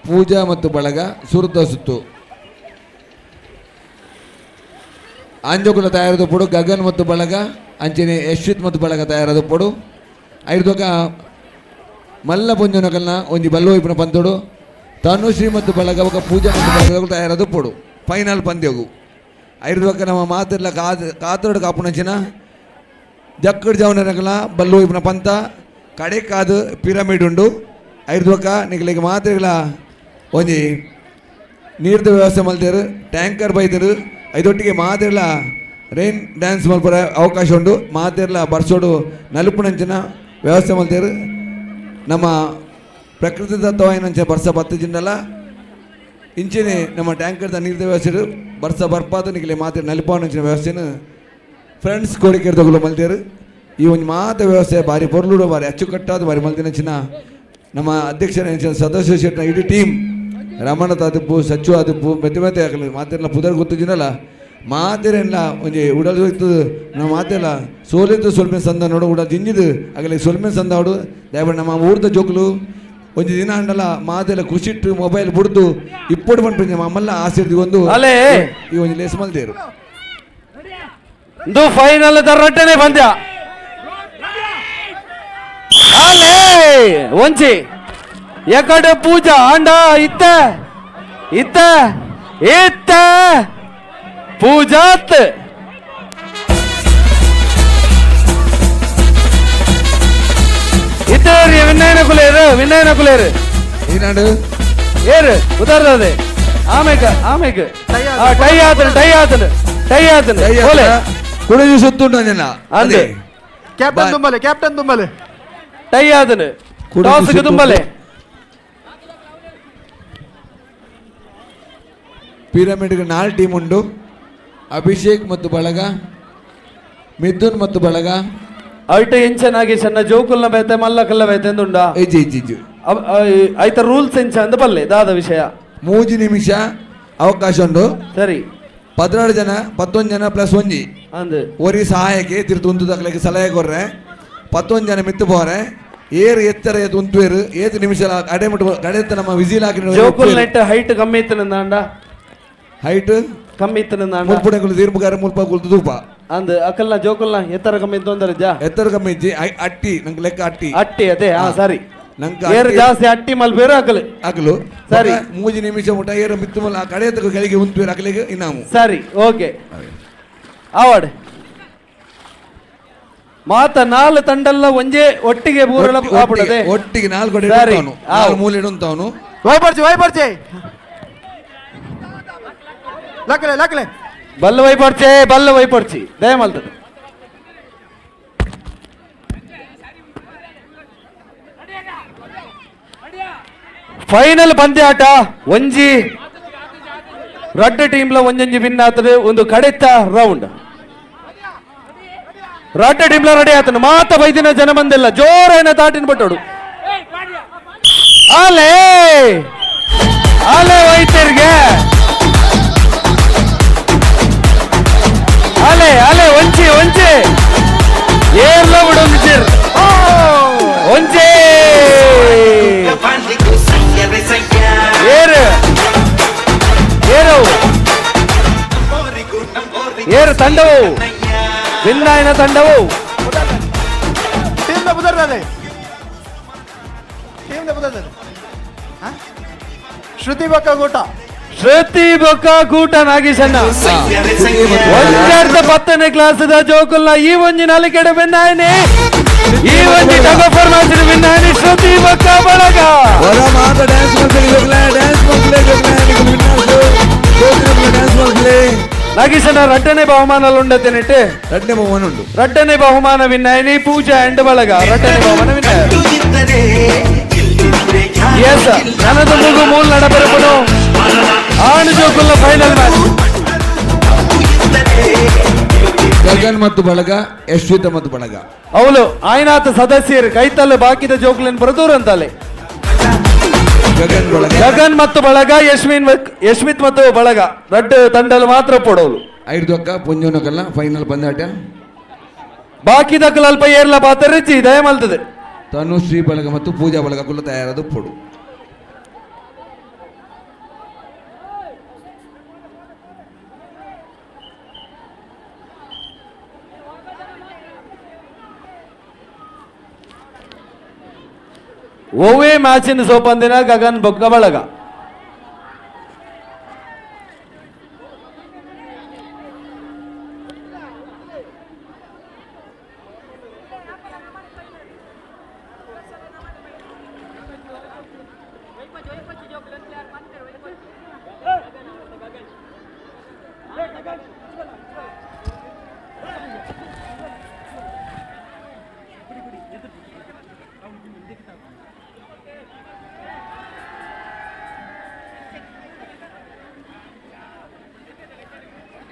ಪೂಜಾ ಮತ್ತು ಬಳಗ ಸುರುತ್ತ ಸುತ್ತು. ಆಂಜೋಕುಲ ತಯಾರದ ಪೊಡು ಗಗನ್ ಮತ್ತು ಬಳಗ ಅಂಚನೆ ಯಶ್ವಿತ್ ಮತ್ತು ಬಳಗ ತಯಾರದ ಪೊಡು ಐದೊಕ ಮಲ್ಲ ಪೊಂಜನಕಲ್ನ ಒಂಜಿ ಬಲ್ಲೋಯಿಪುನ ಪಂತೋಡು ತನುಶ್ರೀ ಮತ್ತು ಬಳಗ ఒక ಪೂಜಾ ಮತ್ತು ಬಳಗ ತಯಾರದ ಪೊಡು ಫೈನಲ್ ಪಂದ್ಯಗು ಐದೊಕ ನಮ್ಮ ಮಾತಿರ್ಲ ಕಾತೋಡು ಕಾಪುನಂಚಿನ ಜಕ್ಕಡ್ ಜವನಕಲ್ನ ಬಲ್ಲೋಯಿಪುನ ಪಂತ ಕಡೆ ಕಾದು ಪಿರಮಿಡ್ ಉಂಡು ಐದೊಕ ನಿಗಲಿಗೆ ಮಾತ್ರೆಗಳ ಒಂಜಿ ನೀರ್ದ ವ್ಯವಸ್ಥೆ ಮಲ್ತೇರು ಟ್ಯಾಂಕರ್ ಬೈದರು ಐದೊಟ್ಟಿಗೆ ಮಾತೆರ್ಲ ರೈನ್ ಡ್ಯಾನ್ಸ್ ಮಲ್ಪರ ಅವಕಾಶ ಉಂಡು ಮಾತೆರ್ಲ ಬರ್ಸೋಡು ನಲುಪುನಂಚಿನ ವ್ಯವಸ್ಥೆ ಮಲ್ತೇರು ನಮ್ಮ ಪ್ರಕೃತಿ ದತ್ತವಾಯಿನಂಚ ಬರ್ಸ ಬತ್ತ ಜಿಂಡಲ ಇಂಚಿನೆ ನಮ್ಮ ಟ್ಯಾಂಕರ್ದ ನೀರ್ದ ವ್ಯವಸ್ಥೆ ಬರ್ಸ ಬರ್ಪಾದ ನಿಗಲೆ ಮಾತೆ ನಲಿಪಾನಂಚಿನ ವ್ಯವಸ್ಥೆನ ಫ್ರೆಂಡ್ಸ್ ಕೋಡಿಕೆರ್ದಗುಲು ಮಲ್ತೇರು ಈ ಒಂದು ಮಾತ ವ್ಯವಸ್ಥೆ ಭಾರಿ ಪೊರ್ಲುಡು ಭಾರಿ ಅಚ್ಚುಕಟ್ಟಾದ ಭಾರಿ ಮಲ್ತಿನಂಚಿನ ನಮ್ಮ ಅಧ್ಯಕ್ಷರ ಸದಸ್ಯ ಶೆಟ್ನ ಇಡೀ ಟೀಮ್ ರಮಣ ತಾತಿಪ್ಪು ಸಚ್ಚು ಆದಿಪ್ಪು ಮೆತ್ತೆ ಮೆತ್ತೆ ಆಗಲಿ ಮಾತೆಲ್ಲ ಪುದರ್ ಗೊತ್ತಿದ್ದೀನಲ್ಲ ಮಾತೆರೆಲ್ಲ ಒಂಜಿ ಉಡಲ್ ಹೋಯ್ತದ ನಮ್ಮ ಮಾತೆಲ್ಲ ಸೋಲಿದ್ದು ಸೊಲ್ಮೆ ಸಂದ ನೋಡು ಉಡ ಜಿಂಜಿದು ಆಗಲಿ ಸೊಲ್ಮೆ ಸಂದ ಅವಡು ದಯಮಾಡಿ ನಮ್ಮ ಊರ್ದ ಜೋಕುಲು ಒಂಜಿ ದಿನ ಅಂಡಲ ಮಾತೆಲ್ಲ ಖುಷಿಟ್ಟು ಮೊಬೈಲ್ ಬುಡ್ದು ಇಪ್ಪಡು ಪನ್ಪಿಂಜ ಮಮ್ಮಲ್ಲ ಆಸೆ ಒಂದು ಅಲೇ. ಈ ಒಂಜಿ ಲೇಸ್ ಮಲ್ದೇರು ಇದು ಫೈನಲ್ ರಟ್ಟನೆ ಪಂದ್ಯ ಅಲೇ ಒಂಜಿ ಎಕಡೆ ಪೂಜಾ ಆಂಡ ಇತ್ತ ಇತ್ತ ಇತ್ತ ಪೂಜಾತ್ ಇತ್ತ ವಿನ್ನಯನ ಕುಲೇರು ವಿನ್ನಯನ ಕುಲೇರು ಈನಾಡು ಏರು ಉದಾರ್ದದೆ ಆಮೇಕ ಆಮೇಕ ಟೈ ಆತನ ಟೈ ಆತನ ಟೈ ಆತನ ಓಲೆ ಕುಡಜಿ ಸುತ್ತುಂಟು ಅಂಜನ ಅಂದೆ ಕ್ಯಾಪ್ಟನ್ ದುಂಬಲೆ ಕ್ಯಾಪ್ಟನ್ ದುಂಬಲೆ ಟೈ ಆತನ ಟಾಸ್ ದುಂಬಲೆ ಪಿರಮಿಡ್ಗೆ ನಾಲ್ಕು ಟೀಮ್ ಉಂಟು. ಅಭಿಷೇಕ್ ಮತ್ತು ಬಳಗ, ಮಿಥುನ್ ಮತ್ತು ಬಳಗ. ಐಟ ಎಂಚ ನಾಗೇಶನ್ನ ಜೋಕುಲ್ನ ಬೇತೆ ಮಲ್ಲಕಲ್ಲ ಬೇತೆ ಅಂದುಂಡ ಇಜ್ಜಿ ಇಜ್ಜಿ ಇಜ್ಜಿ ಐತ ರೂಲ್ಸ್ ಎಂಚ ಅಂದ ಪಲ್ಲೆ ದಾದ ವಿಷಯ. ಮೂಜಿ ನಿಮಿಷ ಅವಕಾಶ ಉಂಟು. ಸರಿ 16 ಜನ 11 ಜನ ಪ್ಲಸ್ ಒಂಜಿ ಅಂದು ಒರಿ ಸಹಾಯಕ್ಕೆ ತಿರ್ತು ಉಂತು ತಕ್ಕಲಿಕ್ಕೆ ಸಲಹೆ ಕೊರ್ರೆ 11 ಜನ ಮಿತ್ತು ಪೋರೆ ಏರು ಎತ್ತರ ಏತು ಉಂತುವೇರು ಏತು ನಿಮಿಷ ಕಡೆ ಮುಟ್ಟು ಕಡೆ ನಮ್ಮ ವಿಸಿಲ್ ಹಾಕಿ ಜೋಕುಲ್ ನೆಟ್ ಹೈಟ್ ಕಮ್ಮಿ ಇತ್ತು ಹೈಟ್ ಕಮ್ಮಿ ಇತ್ತು ಮುಲ್ಪುಣೆಗಳು ತೀರ್ಪುಗಾರ ಮುಲ್ಪ ಕುಲ್ತು ತೂಪ ಅಂದ್ ಅಕಲ್ನ ಜೋಕುಲ್ನ ಎತ್ತರ ಕಮ್ಮಿ ಇತ್ತು ಅಂದ್ರೆ ಜಾ ಎತ್ತರ ಕಮ್ಮಿ ಇಜ್ಜಿ ಅಟ್ಟಿ ನಂಗೆ ಲೆಕ್ಕ ಅಟ್ಟಿ ಅಟ್ಟಿ ಅದೇ ಹಾ ಸರಿ ನಂಗೆ ಏರು ಜಾಸ್ತಿ ಅಟ್ಟಿ ಮಲ್ಪೇರು ಅಕಲು ಅಕಲು ಸರಿ ಮೂಜಿ ನಿಮಿಷ ಮುಟ ಏರು ಮಿತ್ತು ಮಲ್ ಆ ಕಡೆ ಕೆಳಗೆ ಉಂತುವೇರು ಅಕಲಿಗೆ ಇನ್ನಾಮು ಸರಿ ಓಕೆ ಆವಾಡ್ ಮಾತ ನಾಲ್ ತಂಡಲ್ಲ ಒಂಜೇ ಒಟ್ಟಿಗೆ ಬೂರಳ ಆಪುಡದೆ ಒಟ್ಟಿಗೆ ನಾಲ್ಕು ಕಡೆ ಸರಿ ಇಡುತ್ತಾವನು ನಾಲ್ಕು ಮೂಲೆ ಇಡುತ್ತಾವನು ವೈಪರ್ಚಿ ವೈಪರ್ಚಿ ಲಕ್ಲೆ ಲಕ್ಲೆ ಬಲ್ಲ ವೈಪರ್ಚೆ ಬಲ್ಲ ವೈಪರ್ಚಿ ದಯಮಲ್ತದೆ ಫೈನಲ್ ಪಂದ್ಯಾಟ ಒಂಜಿ ರಡ್ಡ ಟೀಮ್ಲ ಒಂಜೊಂಜಿ ವಿನ್ ಆತದೆ ಒಂದು ಕಡೆತ ರೌಂಡ್ ರಡ್ಡ ಟೀಮ್ಲ ರೆಡಿ ಆತನು ಮಾತ ಬೈದಿನ ಜನ ಮಂದಿಲ್ಲ ಜೋರೇನ ತಾಟಿನ ಬಟ್ಟೋಡು ಅಲೇ ಅಲೆ ವೈದ್ಯರಿಗೆ ಅಲೆ ಅಲೆ ಒಂಚಿ ಒಂಚಿ ಏರ್ಲ ಬಿಡು ಒಂಚಿ ಒಂಚಿ ಏರು ಏರು ಏರು ತಂಡವು ವಿನ್ನಾಯನ ತಂಡವು ಟೀಮ್ ದ ಬುದರ್ದಾದೆ ಟೀಮ್ ದ ಬುದರ್ದಾದೆ ಶ್ರುತಿ ಬೊಕ್ಕ ಗೂಟ ಶ್ರುತಿ ಬೊಕ್ಕ ಗೂಟ ನಾಗೇಶಣ್ಣ ಒಂದರ್ಧ 10ನೇ ಕ್ಲಾಸ್ the ಜೋಕುಲ್ನ ಈ ಒಂಜಿ ನಾಲಿಕೆಡೆ ಬೆನ್ನಾಯನೆ ಈ ಒಂಜಿ ಟಗ ಫಾರ್ಮಾಸಿನ ಬೆನ್ನಾಯನೆ ಶ್ರುತಿ ಬೊಕ್ಕ ಬಳಗ ವರ ಮಾತ ಡ್ಯಾನ್ಸ್ ಮಾಡ್ತಾರೆ ಡ್ಯಾನ್ಸ್ ಮಾಡ್ತಾರೆ ಡ್ಯಾನ್ಸ್ ಮಾಡ್ತಾರೆ ನಾಗೇಶಣ್ಣ ರಡ್ಡನೇ ಬಹುಮಾನ ಉಂಡತ್ತೇನಿಟ್ಟೆ ರಡ್ಡನೇ ಬಹುಮಾನ ಉಂಟು ರಡ್ಡನೇ ಬಹುಮಾನ ವಿನ್ನಾಯನಿ ಪೂಜಾ ಅಂಡ್ ಬಳಗ ರಡ್ಡನೇ ಬಹುಮಾನ ವಿನ್ನಾಯ ಎಸ್ ನನದು ಮುಗು ಮೂಲ ನಡಬರಪಡು ಆಣು ಜೋಕುಲ್ಲ ಫೈನಲ್ ಮ್ಯಾಚ್ ಗಗನ್ ಮತ್ತು ಬಳಗ ಯಶ್ವಿತ ಮತ್ತು ಬಳಗ ಅವಳು ಆಯ್ನಾಥ ಸದಸ್ಯರು ಕೈತಲ್ಲು ಬಾಕಿದ ಜೋಕುಲಿನ ಬರದೂರು ಅಂತಲ್ಲಿ ಗಗನ್ ಬಳಗ ಗಗನ್ ಮತ್ತು ಬಳಗ ಯಶ್ಮಿನ್ ಯಶ್ಮಿತ್ ಮತ್ತು ಬಳಗ ರಡ್ಡು ತಂಡಲು ಮಾತ್ರ ಪೊಡೋಲು ಐದು ಅಕ್ಕ ಪೊಂಜೋನಕಲ್ಲ ಫೈನಲ್ ಪಂದ್ಯಾಟ ಬಾಕಿದಕ್ಕಲ ಅಲ್ಪ ಏರ್ಲ ಪಾತ್ರ ರಿಚಿ ದಯಮಲ್ತದೆ ತನುಶ್ರೀ ಬಳಗ ಮತ್ತು ಪೂಜಾ ಬಳಗ ಕುಲ್ಲ ತಯಾರಾದ ಪೊಡು ಒವ್ವೇ ಮ್ಯಾಚಿನ ಸೋಪಂದಿನ ಗಗನ್ ಬೊಕ್ಕ ಬಳಗ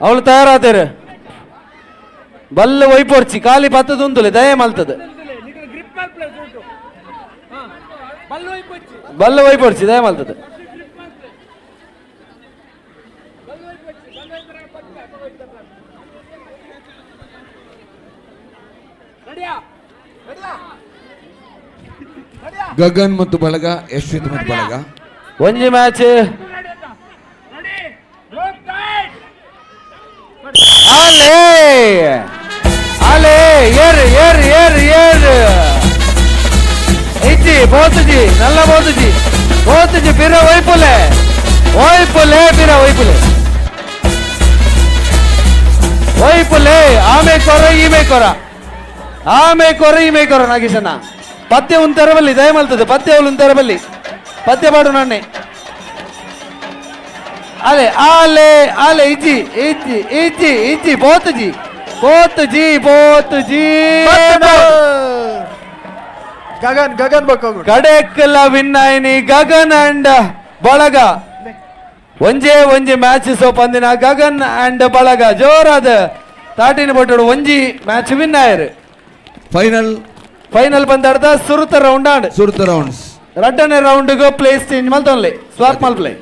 ಅವಳು ತಯಾರಾತೇರು ಬಲ್ಲ ವೈಪೋರ್ಚಿ ಖಾಲಿ ಪತ್ತದುಂದುಲೆ ದಯ ಮಲ್ತದೆ ಬಲ್ಲ ವೈಪೊಡ್ಚಿ ದಯ ಮಲ್ತದೆ. ಗಗನ್ ಮತ್ತು ಬಳಗ, ಯಶ್ವಿತ್ ಮತ್ತು ಬಳಗ ಒಂಜಿ ಮ್ಯಾಚ್. ಅಲೇ ಅಲೇ ಏರು ಏರು ಏರು ಏರು ಇಜ್ಜಿ ಬೋತುಜಿ ನಲ್ಲ ಬೋತುಜಿ ಬೋತುಜಿ ಪಿರ ಒಯ್ಪುಲೆ ಒಯ್ಪುಲೆ ಪಿರ ಒಯ್ಪುಲೆ ಒಯ್ಪುಲೆ ಆಮೆ ಕೊರ ಈಮೆ ಕೊರ ಆಮೆ ಕೊರ ಈಮೆ ಕೊರ ನಾಗೇಶಣ್ಣ ಪದ್ಯ ಉಂತರ ಬಲ್ಲಿ ದಯ ಮಲ್ತದೆ ಪದ್ಯ ಅವಳು ಉಂತರ ಬಲ್ಲಿ ಪದ್ಯ ಪಾಡು ನಾನೇ ಅಲೆ ಆಲೆ ಆಲೆ ಇಜ್ಜಿ ಇಜ್ಜಿ ಇಜ್ಜಿ ಇಜ್ಜಿ ಬೋತುಜಿ ಬೋತುಜಿ ಬೋತುಜಿ ಗಗನ್ ಗಗನ್ ಬಕ್ಕೋಗು ಕಡೆಕ್ಕೆಲ್ಲ ವಿನ್ ಆಯ್ನಿ ಗಗನ್ ಅಂಡ್ ಬಳಗ. ಒಂಜೇ ಒಂಜಿ ಮ್ಯಾಚ್ ಸೋಪಂದಿನ ಗಗನ್ ಅಂಡ್ ಬಳಗ ಜೋರಾದ ತಾಟಿನ ಪಟ್ಟೋಡು ಒಂಜಿ ಮ್ಯಾಚ್ ವಿನ್ ಆಯರು. ಫೈನಲ್ ಫೈನಲ್ ಬಂದಾಡ್ದ ಸುರುತ ರೌಂಡ್ ಆಂಡ್ ಸುರುತ ರೌಂಡ್ಸ್ ರಡ್ಡನೇ ರೌಂಡ್ಗೂ ಪ್ಲೇಸ್ ಚೇಂಜ್ ಮಲ್ತೊನ್ಲೆ ಸ್ವಾಪ್ ಮಲ್ಪ್ಲೆ.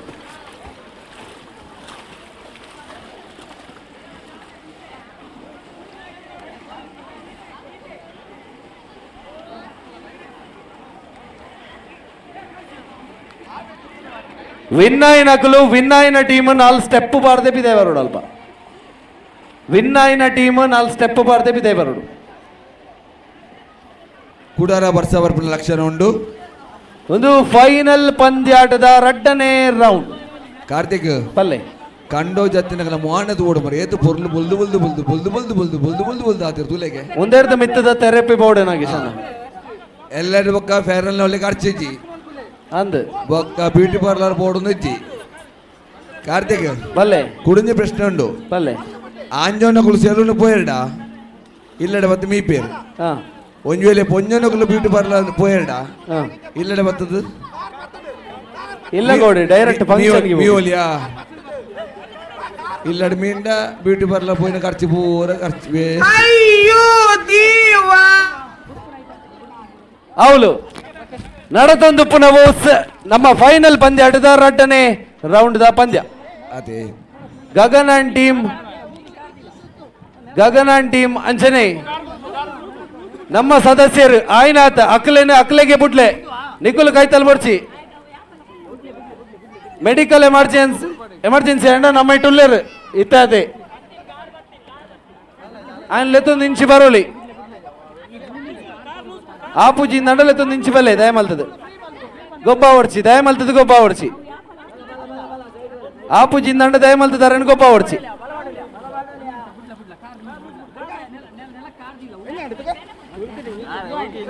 ವಿನ್ అయినకులు ವಿನ್ అయిన టీమ్ 4 ಸ್ಟೆಪ್ ಪಾಡ್ದೆ ಬಿದೆ ಬರೋಡು ಅಲ್ಪ. ವಿನ್ అయిన ಟೀಮ್ 4 ಸ್ಟೆಪ್ ಪಾಡ್ದೆ ಬಿದೆ ಬರೋಡು. ಕೂಡಾರ ವರ್ಷ ಬರ್ಪಿನ ಲಕ್ಷಣ ಉಂಡು. ಒಂದು ಫೈನಲ್ ಪಂದ್ಯಾಟದ ರಡ್ಡನೇ ರೌಂಡ್. ಕಾರ್ತಿಕ್ ಪಲ್ಲೆ ಕಂಡೋ ಜತ್ತಿನಗಲ ಮಾನದ ಓಡು ಮರ ಏತು ಪೊರ್ಲು ಬುಲ್ದು ಬುಲ್ದು ಬುಲ್ದು ಬುಲ್ದು ಬುಲ್ದು ಬುಲ್ದು ಬುಲ್ದು ಬುಲ್ದು ಬುಲ್ದು ಆತಿರ್ ತೂಲೆಗೆ ಒಂದೇರ್ದ ಮಿತ್ತದ ಥೆರಪಿ ಬೋರ್ಡ್ ನಾಗೇಶಣ್ಣ. ಎಲ್ಲರ ಬೊಕ್ಕ fair and lovely ಖರ್ಚಿಜ್ಜಿ ಅಂದ್ ಬೊಕ್ಕ ಬ್ಯೂಟಿ ಪಾರ್ಲರ್ ಬೋರ್ಡ್ ಇಜ್ಜಿ. ಕಾರ್ತಿಕ್ ಬಲ್ಲೆ ಕುಡಿಂಜಿ ಪ್ರಶ್ನೆ ಉಂಡು. ಬಲ್ಲೆ ಆಂಜೋನಕುಲು ಸೆಲೂನ್ ಪೋಯರ್ಡ ಇಲ್ಲಡೆ ಬತ್ತು ಮೀಪೇರು. ಒಂಜಿ ವೇಳೆ ಪೊಂಜನಕುಲು ಬ್ಯೂಟಿ ಪಾರ್ಲರ್ ಪೋಯರ್ಡ ಇಲ್ಲಡೆ ಬತ್ತದು ಇಲ್ಲ ಗೋಡಿ ಡೈರೆಕ್ಟ್ ಫಂಕ್ಷನ್ ಮೀವಲಿಯಾ ಇಲ್ಲಡೆ ಮೀಂಡ ಬ್ಯೂಟಿ ಪಾರ್ಲರ್ ಪೋಯಿನ ಖರ್ಚು ಪೂರ ಖರ್ಚು. ಅಯ್ಯೋ ದೇವಾ ಅವಳು ನಡತೊಂದು ಪುನವು ನಮ್ಮ ಫೈನಲ್ ಪಂದ್ಯ ಆಟದ ರಡ್ಡನೇ ರೌಂಡ್ the ಪಂದ್ಯ. ಅದೇ Gagan and team Gagan and team ಅಂಚನೆ ನಮ್ಮ ಸದಸ್ಯರು ಆಯ್ನಾಥ ಅಕ್ಲೇನೆ ಅಕ್ಲೆಗೆ ಬುಡ್ಲೆ ನಿಖುಲ್ ಕೈತಲ್ ಬರ್ಚಿ medical emergency emergency ಅಂಡ ನಮ್ಮ ಇಟ್ಟುಲ್ಲೇರು ಇತ್ತಾದೆ ఆయన లెత్తొంది ఇంచి బరోలి ಆಪುಜಿ ನಡಲೆತ್ತೊಂದು ಇಂಚಿ ಬಲ್ಲೆ ದಯಮಲ್ತದೆ ಗೊಬ್ಬ ಓಡ್ಚಿ ದಯಮಲ್ತದೆ ಗೊಬ್ಬ ಓಡ್ಚಿ ಆಪುಜಿ ದಂಡ ದಯಮಲ್ತದಾರನ್ ಗೊಬ್ಬ ಓಡ್ಚಿ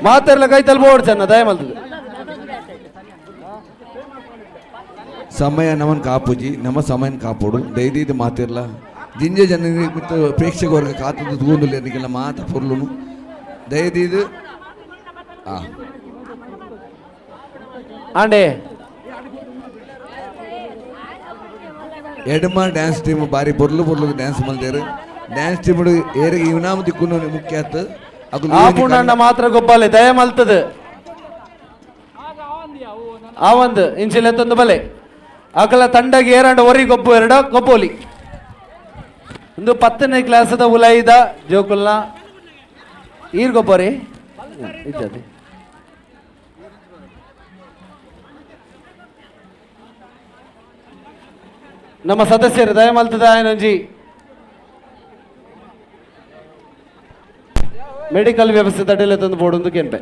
ಮಾತೆರ್ಲ ಕೈ ತಲ್ಪ ಓಡ್ಚನ್ನ ದಯಮಲ್ತದೆ. ಸಮಯ ನಮನ್ ಕಾಪುಜಿ ನಮ್ಮ ಸಮಯನ ಕಾಪೋಡು ದೈದೀದ ಮಾತಿರ್ಲ ಜಿಂಜೆ ಜನ ಮತ್ತು ಪ್ರೇಕ್ಷಕ ವರ್ಗ ಕಾತದ ತೂಂದುಲ್ಲ ಮಾತ ಪೊರ್ಲುನು ದಯದೀದು ಆಂಡೆ ಎಡಮ ಡ್ಯಾನ್ಸ್ ಟೀಮ್ ಬಾರಿ ಪೊರ್ಲು ಪೊರ್ಲು ಡ್ಯಾನ್ಸ್ ಮಲ್ದೇರು. ಡ್ಯಾನ್ಸ್ ಟೀಮ್ ಏರಿಗೆ ಇನಾಮ ದಿಕ್ಕುನು ಮುಖ್ಯ ಆತು. ಆಪುಂಡ ಮಾತ್ರ ಗೊಬ್ಬಾಲೆ ದಯ ಮಲ್ತದೆ ಆ ಒಂದು ಇಂಚಿಲೆತ್ತೊಂದು ಬಲೆ ಅಕಲ ತಂಡಗೆ ಏರಂಡ ಒರಿ ಗೊಬ್ಬು ಎರಡ ಗೊಬ್ಬೋಲಿ. ಒಂದು 10ನೇ ಕ್ಲಾಸದ ಉಲೈದ ಜೋಕುಲ್ನ ಈರ್ ಗೊಬ್ಬರಿ ಇದ್ದದೆ. ನಮ್ಮ ಸದಸ್ಯರು ದಯಮಲ್ತದ ಆಯನಂಜಿ ಮೆಡಿಕಲ್ ವ್ಯವಸ್ಥೆ ತಡೆಯಲೆ ತಂದು ಬೋರ್ಡ್ ಕೆಂಪೆ.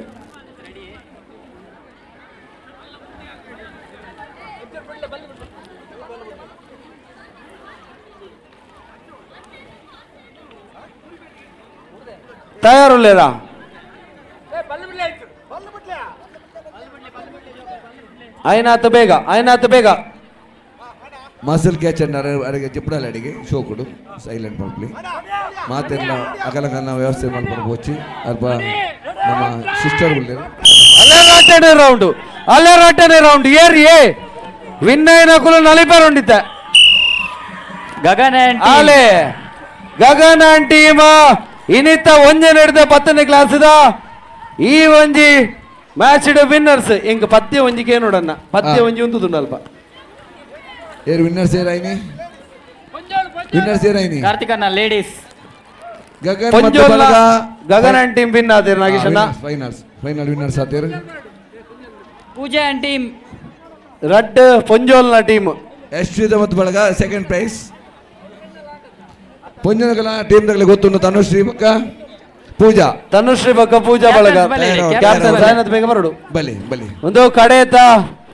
ತಯಾರುಲ್ಲೇರಾ ಆಯ್ನಾತ ಬೇಗ ಆಯ್ನಾತ ಬೇಗ ಮಸಲ್ ಕ್ಯಾಚ್ ಅನ್ನಾರು ಅಡಿಗೆ ಚಿಪ್ಪಡಲ್ಲ ಅಡಿಗೆ ಶೋಕುಡು ಸೈಲೆಂಟ್ ಮಲ್ಪಲಿ ಮಾತೆಲ್ಲ ಅಗಲಗನ್ನ ವ್ಯವಸ್ಥೆ ಮಲ್ಪಡು ಬೋಚಿ ಅಲ್ಪ ನಮ್ಮ ಸಿಸ್ಟರ್ ಉಳ್ಳೇರು. ಅಲ್ಲೇ ರಾಟನೆ ರೌಂಡ್ ಅಲ್ಲೇ ರಾಟನೆ ರೌಂಡ್ ಏರ್ ಏ ವಿನ್ అయినకులు ನಲಿಪೆ ರೌಂಡ್ ಇತ್ತ ಗಗನ್ ಆಲೆ ಗಗನ್ ಅಂಡ್ ಟೀಮ್ ಇನ್ನಿತ್ತ ಒಂಜೆ ನಡೆದ 10ನೇ ಕ್ಲಾಸ್ದ ಈ ಒಂಜಿ Match winners ಎಂಕ್ ಪದ್ಯ ಒಂಜಿಗೆ ನೋಡಣ್ಣ ಪದ್ಯ ಒಂಜಿ ಉಂತುದುಂಡು ಅಲ್ಪ ಏರ್ ವಿನ್ನರ್ಸ್ ಏರಾಯ್ನಿ ವಿನ್ನರ್ಸ್ ಏರಾಯ್ನಿ ಕಾರ್ತಿಕಣ್ಣ ಲೇಡೀಸ್ ಗಗನ್ ಮತ್ತು ಪೊಂಜೋಲ್ನ ಬಳಗ Gagan and team win ಆದಿರ್ ನಾಗೇಶಣ್ಣ finals final winners ಆತೇರ್ Pooja and team ರಡ್ಡ್ ಪೊಂಜೋಲ್ನ ಟೀಮ್ ಯಶ್ವಿತ ಮತ್ತು ಬಳಗ ಸೆಕೆಂಡ್ ಪ್ರೈಸ್ ಪೊಂಜನಕಲ ಟೀಮ್ ತಗಲೆ ಗೊತ್ತುಂಡು ತನುಶ್ರೀ ಬೊಕ್ಕ ಪೂಜಾ ತನುಶ್ರೀ ಬೊಕ್ಕ ಪೂಜಾ ಬಳಗ ಬಲೆ, ಕ್ಯಾಪ್ಟನ್ ಸಾಯಿನಾಥ್ ಬೇಗ ಬರಡು ಬಲಿ ಬಲಿ ಒಂದು ಕಡೆತ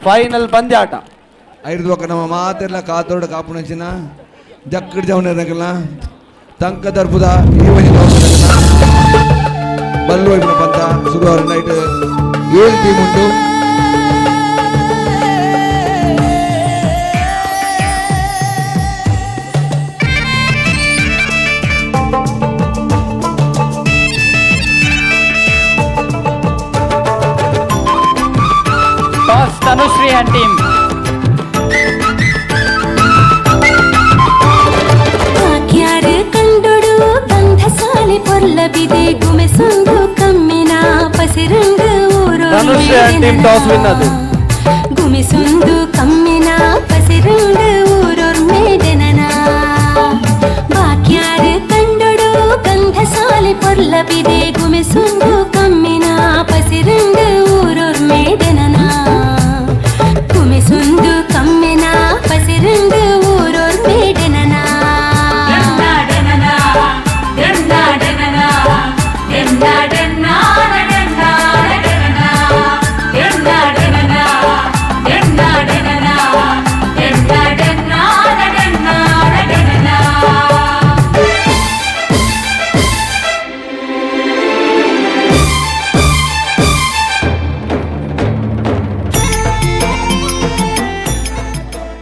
ಫೈನಲ್ ಪಂದ್ಯಾಟ ಐದು ಬೊಕ್ಕ ನಮ್ಮ ಮಾತೆಲ್ಲ ಕಾತೋಡ ಕಾಪುಣಂಚಿನ ಜಕ್ಕಡ್ ಜವನ ತಂಕ ದರ್ಪುದ ಈ ಒಂಜಿ ಬಲ್ಲು ಒಯ್ಪುನ ಪಂತ ಶುರುವಾರ ನೈಟ್ 7 ಟೀಮ್ ಉಂಟು. Toss Tanushree and team. ವಾಕ್ಯಾರು ಕಂಡೊಡು ಗಂಧಸಾಲಿ ಪೊರ್ಲಬಿದೆ ಗುಮೆಸೊಂದು ಕಮ್ಮಿನ ಪಸಿರಂಗ ಊರು Tanushree and team toss win ಅದು. ಗುಮಿಸೊಂದು ಕಮ್ಮಿನ ಪಸಿರಂಗ ಊರೊರ್ ಮೇದೆನನ ವಾಕ್ಯಾರು ಕಂಡೊಡು ಗಂಧಸಾಲಿ ಪೊರ್ಲಬಿದೆ ಗುಮೆಸೊಂದು ಕಮ್ಮಿನ ಪಸಿರಂಗ ಊರೊರ್ ಮೇದೆನನ ಗುಮಿಸೊಂದು ಕಮ್ಮಿನ ಪಸಿರಂಗ ಊರೊರ್ ಮೇದೆನನ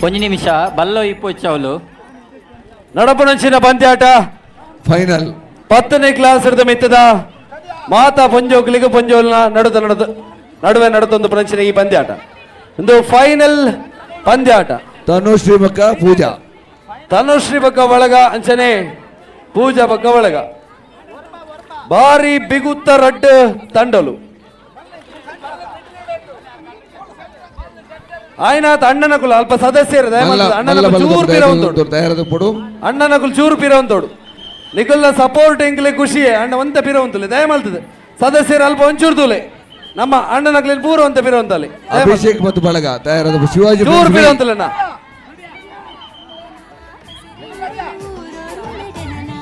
ಒಂಜಿ ನಿಮಿಷ ಬಲ್ಲೋ ಇಪ್ಪು ನಡಪುನಂಚಿನ ಪಂದ್ಯಾಟ ಫೈನಲ್ 10ನೇ ಕ್ಲಾಸ್ ಹಿಡಿದ ಮಿತ್ತದ ಮಾತಾ ಪೊಂಜೋಕ್ಲಿಗೆ ಪೊಂಜೋಲ್ನ ನಡುದ ನಡುದ ನಡುವೆ ನಡುತ್ತೊಂದು ಪುನಂಚಿನ ಈ ಪಂದ್ಯಾಟ ಒಂದು ಫೈನಲ್ ಪಂದ್ಯಾಟ. ತನುಶ್ರೀ ಬೊಕ್ಕ ಪೂಜಾ ತನುಶ್ರೀ ಬೊಕ್ಕ ಬಳಗ ಅಂಚನೆ ಪೂಜಾ ಬೊಕ್ಕ ಬಳಗ ಬಾರಿ ಬಿಗುತ್ತ ರಡ್ಡ್ ತಂಡಲು ಆಯ್ನಾತ್ ಅಣ್ಣನ ಕುಲ ಅಲ್ಪ ಸದಸ್ಯರು ಅಣ್ಣನ ಚೂರು ಪಿರವಂತೋಡು ತಯಾರದ ಪೊಡು ಅಣ್ಣನ ಕುಲ ಚೂರು ಪಿರವಂತೋಡು ನಿಕಲ್ನ ಸಪೋರ್ಟ್ ಎಂಕ್ಲೆ ಖುಷಿಯೇ ಅಣ್ಣ ಒಂತ ಪಿರವಂತುಲೆ ದಯಮಾಲ್ತದೆ ಸದಸ್ಯರು ಅಲ್ಪ ಒಂಚೂರು ತೂಲೆ ನಮ್ಮ ಅಣ್ಣನ ಪೂರ ಒಂತ ಪಿರವಂತಲೆ ಅಭಿಷೇಕ್ ಮತ್ತು ಬಳಗ ತಯಾರದ ಶಿವಾಜಿ ಚೂರು ಪಿರವಂತಲಣ್ಣ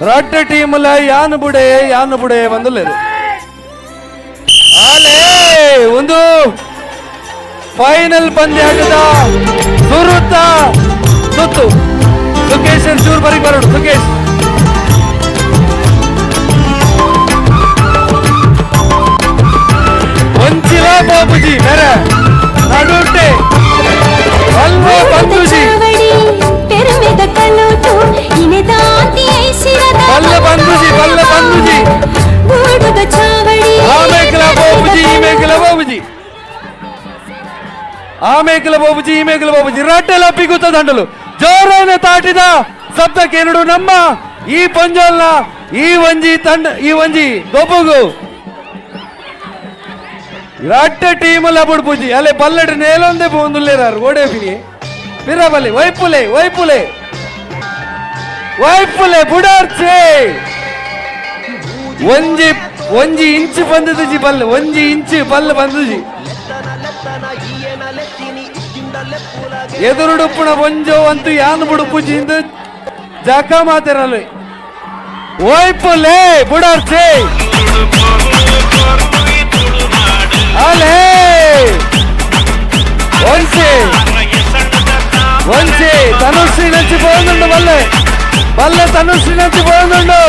ರಡ್ಡ ಟೀಮ್ಲ ಯಾನು ಬುಡೆ ಯಾನು ಬುಡೆ ಬಂದುಲ್ಲೇರು ಆಲೇ ಒಂದು ಫೈನಲ್ ಪಂದ್ಯಾಟದ ಸುರುತ್ತ ಸುತ್ತು ಸುಕೇಶ್ ಚೂರು ಬರಿಗೆ ಬರೋಡು ಸುಕೇಶ್ ಒಂಚಿಲ ಬಾಬುಜಿ ಮೇರೆ ನಡುಟೆ ಅಲ್ವೋ ಬಂದುಜಿ ಪೆರುಮೆದ ಕಲೋಟು ಇನೆದಾತಿ ಐಸಿರದ ಬಲ್ಲ ಬಂದುಜಿ ಬಲ್ಲ ಬಂದುಜಿ ಗೂಡುದ ಚಾವಡಿ ಆಮೇಕಲ ಬಾಬುಜಿ ಈಮೇಕಲ ಬಾಬುಜಿ ಆಮೇಕಲ ಬಾಬುಜಿ ಈಮೇಕಲ ಬಾಬುಜಿ ರಟ್ಟೆಲ ಪಿಗುತ್ತ ದಂಡಲು ಜೋರನೆ ತಾಟಿದ ಶಬ್ದಕ್ಕೇನುಡು ನಮ್ಮ ಈ ಪಂಜೋಲ್ನ ಈ ಒಂಜಿ ತಂಡ ಈ ಒಂಜಿ ಗೊಬ್ಬಗು ರಟ್ಟೆ ಟೀಮ್ ಅಲ್ಲ ಬುಡ್ಪುಜಿ ಅಲ್ಲೇ ಬಲ್ಲಡ್ ನೇಲೊಂದೇ ಪೋಂದುಲ್ಲೇರಾರು ಓಡೇ ಫಿನಿ ಪಿರಬಲ್ಲಿ ವೈಪುಲೆ ವೈಪುಲೆ ವೈಪುಲೆ ಬುಡಾರ್ಚೆ ಒಂಜಿ ಒಂಜಿ ಇಂಚು ಬಂದದುಜಿ ಬಲ್ಲು ಒಂಜಿ ಇಂಚು ಬಲ್ಲು ಬಂದುಜಿ ಎದುರುಡುಪ್ಪುನ ಒಂಜೋ ಅಂತೂ ಯಾನ್ ಬುಡುಪುಜಿ ಇಂದು ಜಕ ಮಾತಿರಲು ವೈಪುಲೆ ಬುಡಾರ್ಚೆ ಅಲೇ ಒಂಚೆ ಒಂಚೆ ತನುಶ್ರೀ ನಂಚಿ ಪೋಂದುಂಡು ಬಲ್ಲೆ ಬಲ್ಲೆ ತನುಶ್ರೀ ನಂಚಿ ಪೋಂದುಂಡು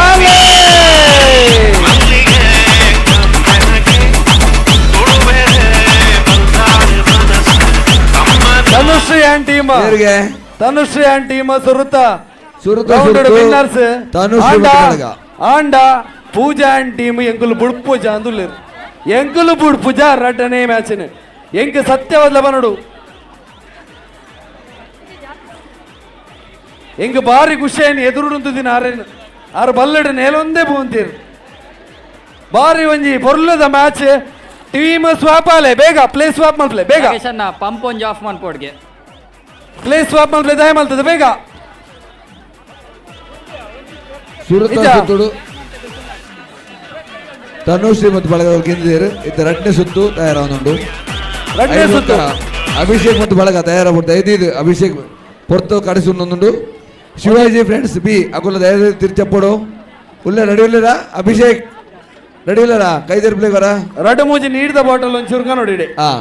ಅಲೇ Tanushree and team Tanushree and team ಸುರುತ ಸುರುತ winners Tanushree ಬಳಗ. ಆಂಡ ಪೂಜಾ ಅಂಡ್ ಟೀಮ್ ಎಂಕುಲು ಬುಡ್ಪುಜ ಅಂದುಲ್ಲೇರು ಎಂಕುಲು ಬುಡ್ಪುಜ ರಡ್ಡನೇ ಮ್ಯಾಚಿನ ಎಂಕ್ ಸತ್ಯವದ್ಲ ಬನಡು ಎಂಕ್ ಬಾರಿ ಖುಷಿಯಾಯಿನ ಎದುರುಂತಿನ ಆರೇನು ಆರು ಬಲ್ಲಡು ನೇಲೊಂದೇ ಪೋಂತೀರು ಬಾರಿ ಒಂಜಿ ಪೊರ್ಲದ ಮ್ಯಾಚ್ Team swap ಆಲೆ ಬೇಗ ಪ್ಲೇಸ್ ಸ್ವಾಪ್ ಮಲ್ಪ್ಲೆ ಬೇಗ. ನಾಗೇಶಣ್ಣ ಪಂಪ್ ಒಂಜಿ ಆಫ್ ಮನ್ಪೋಡ್ಗೆ. ಪ್ಲೇಸ್ ಸ್ವಾಪ್ ಮಲ್ಪ್ಲೆ ದಯ ಮಲ್ತದೆ ಬೇಗ. ಸುರತ ನಿಜ. ಸುತ್ತುಡು ತನುಶ್ರೀ ಮತ್ತು ಬಳಗ ಗೆದ್ದಿದ್ದಾರೆ. ಇತ್ತ ರಡ್ನೇ ಸುತ್ತು ತಯಾರಾವನುಂಡು. ರಡ್ನೇ ಸುತ್ತು. ಅಭಿಷೇಕ್ ಮತ್ತು ಬಳಗ ತಯಾರಾಗ್ಬಿಡ್ತಾ ಐದು ಅಭಿಷೇಕ್ ಪೊರ್ತು ಕಡಿಸುಂಡು. ಶಿವಾಜಿ ಫ್ರೆಂಡ್ಸ್ ಬಿ ಅಕುಲ ದಯ ತಿರ್ಚಪ್ಪಡು ಉಲ್ಲ ರೆಡಿ ಉಲ್ಲೇರಾ? ಅಭಿಷೇಕ್ ರೆಡಿ ಉಲ್ಲೇರಾ? ಕೈ ತೆರ್ಪ್ಲೆ ಬರ. ರಡ್ಡು ಮೂಜಿ ನೀಡ್ದ ಬಾಟಲ್ ಒಂಚೂರು ಚುರ್ಕ ನೋಡಿ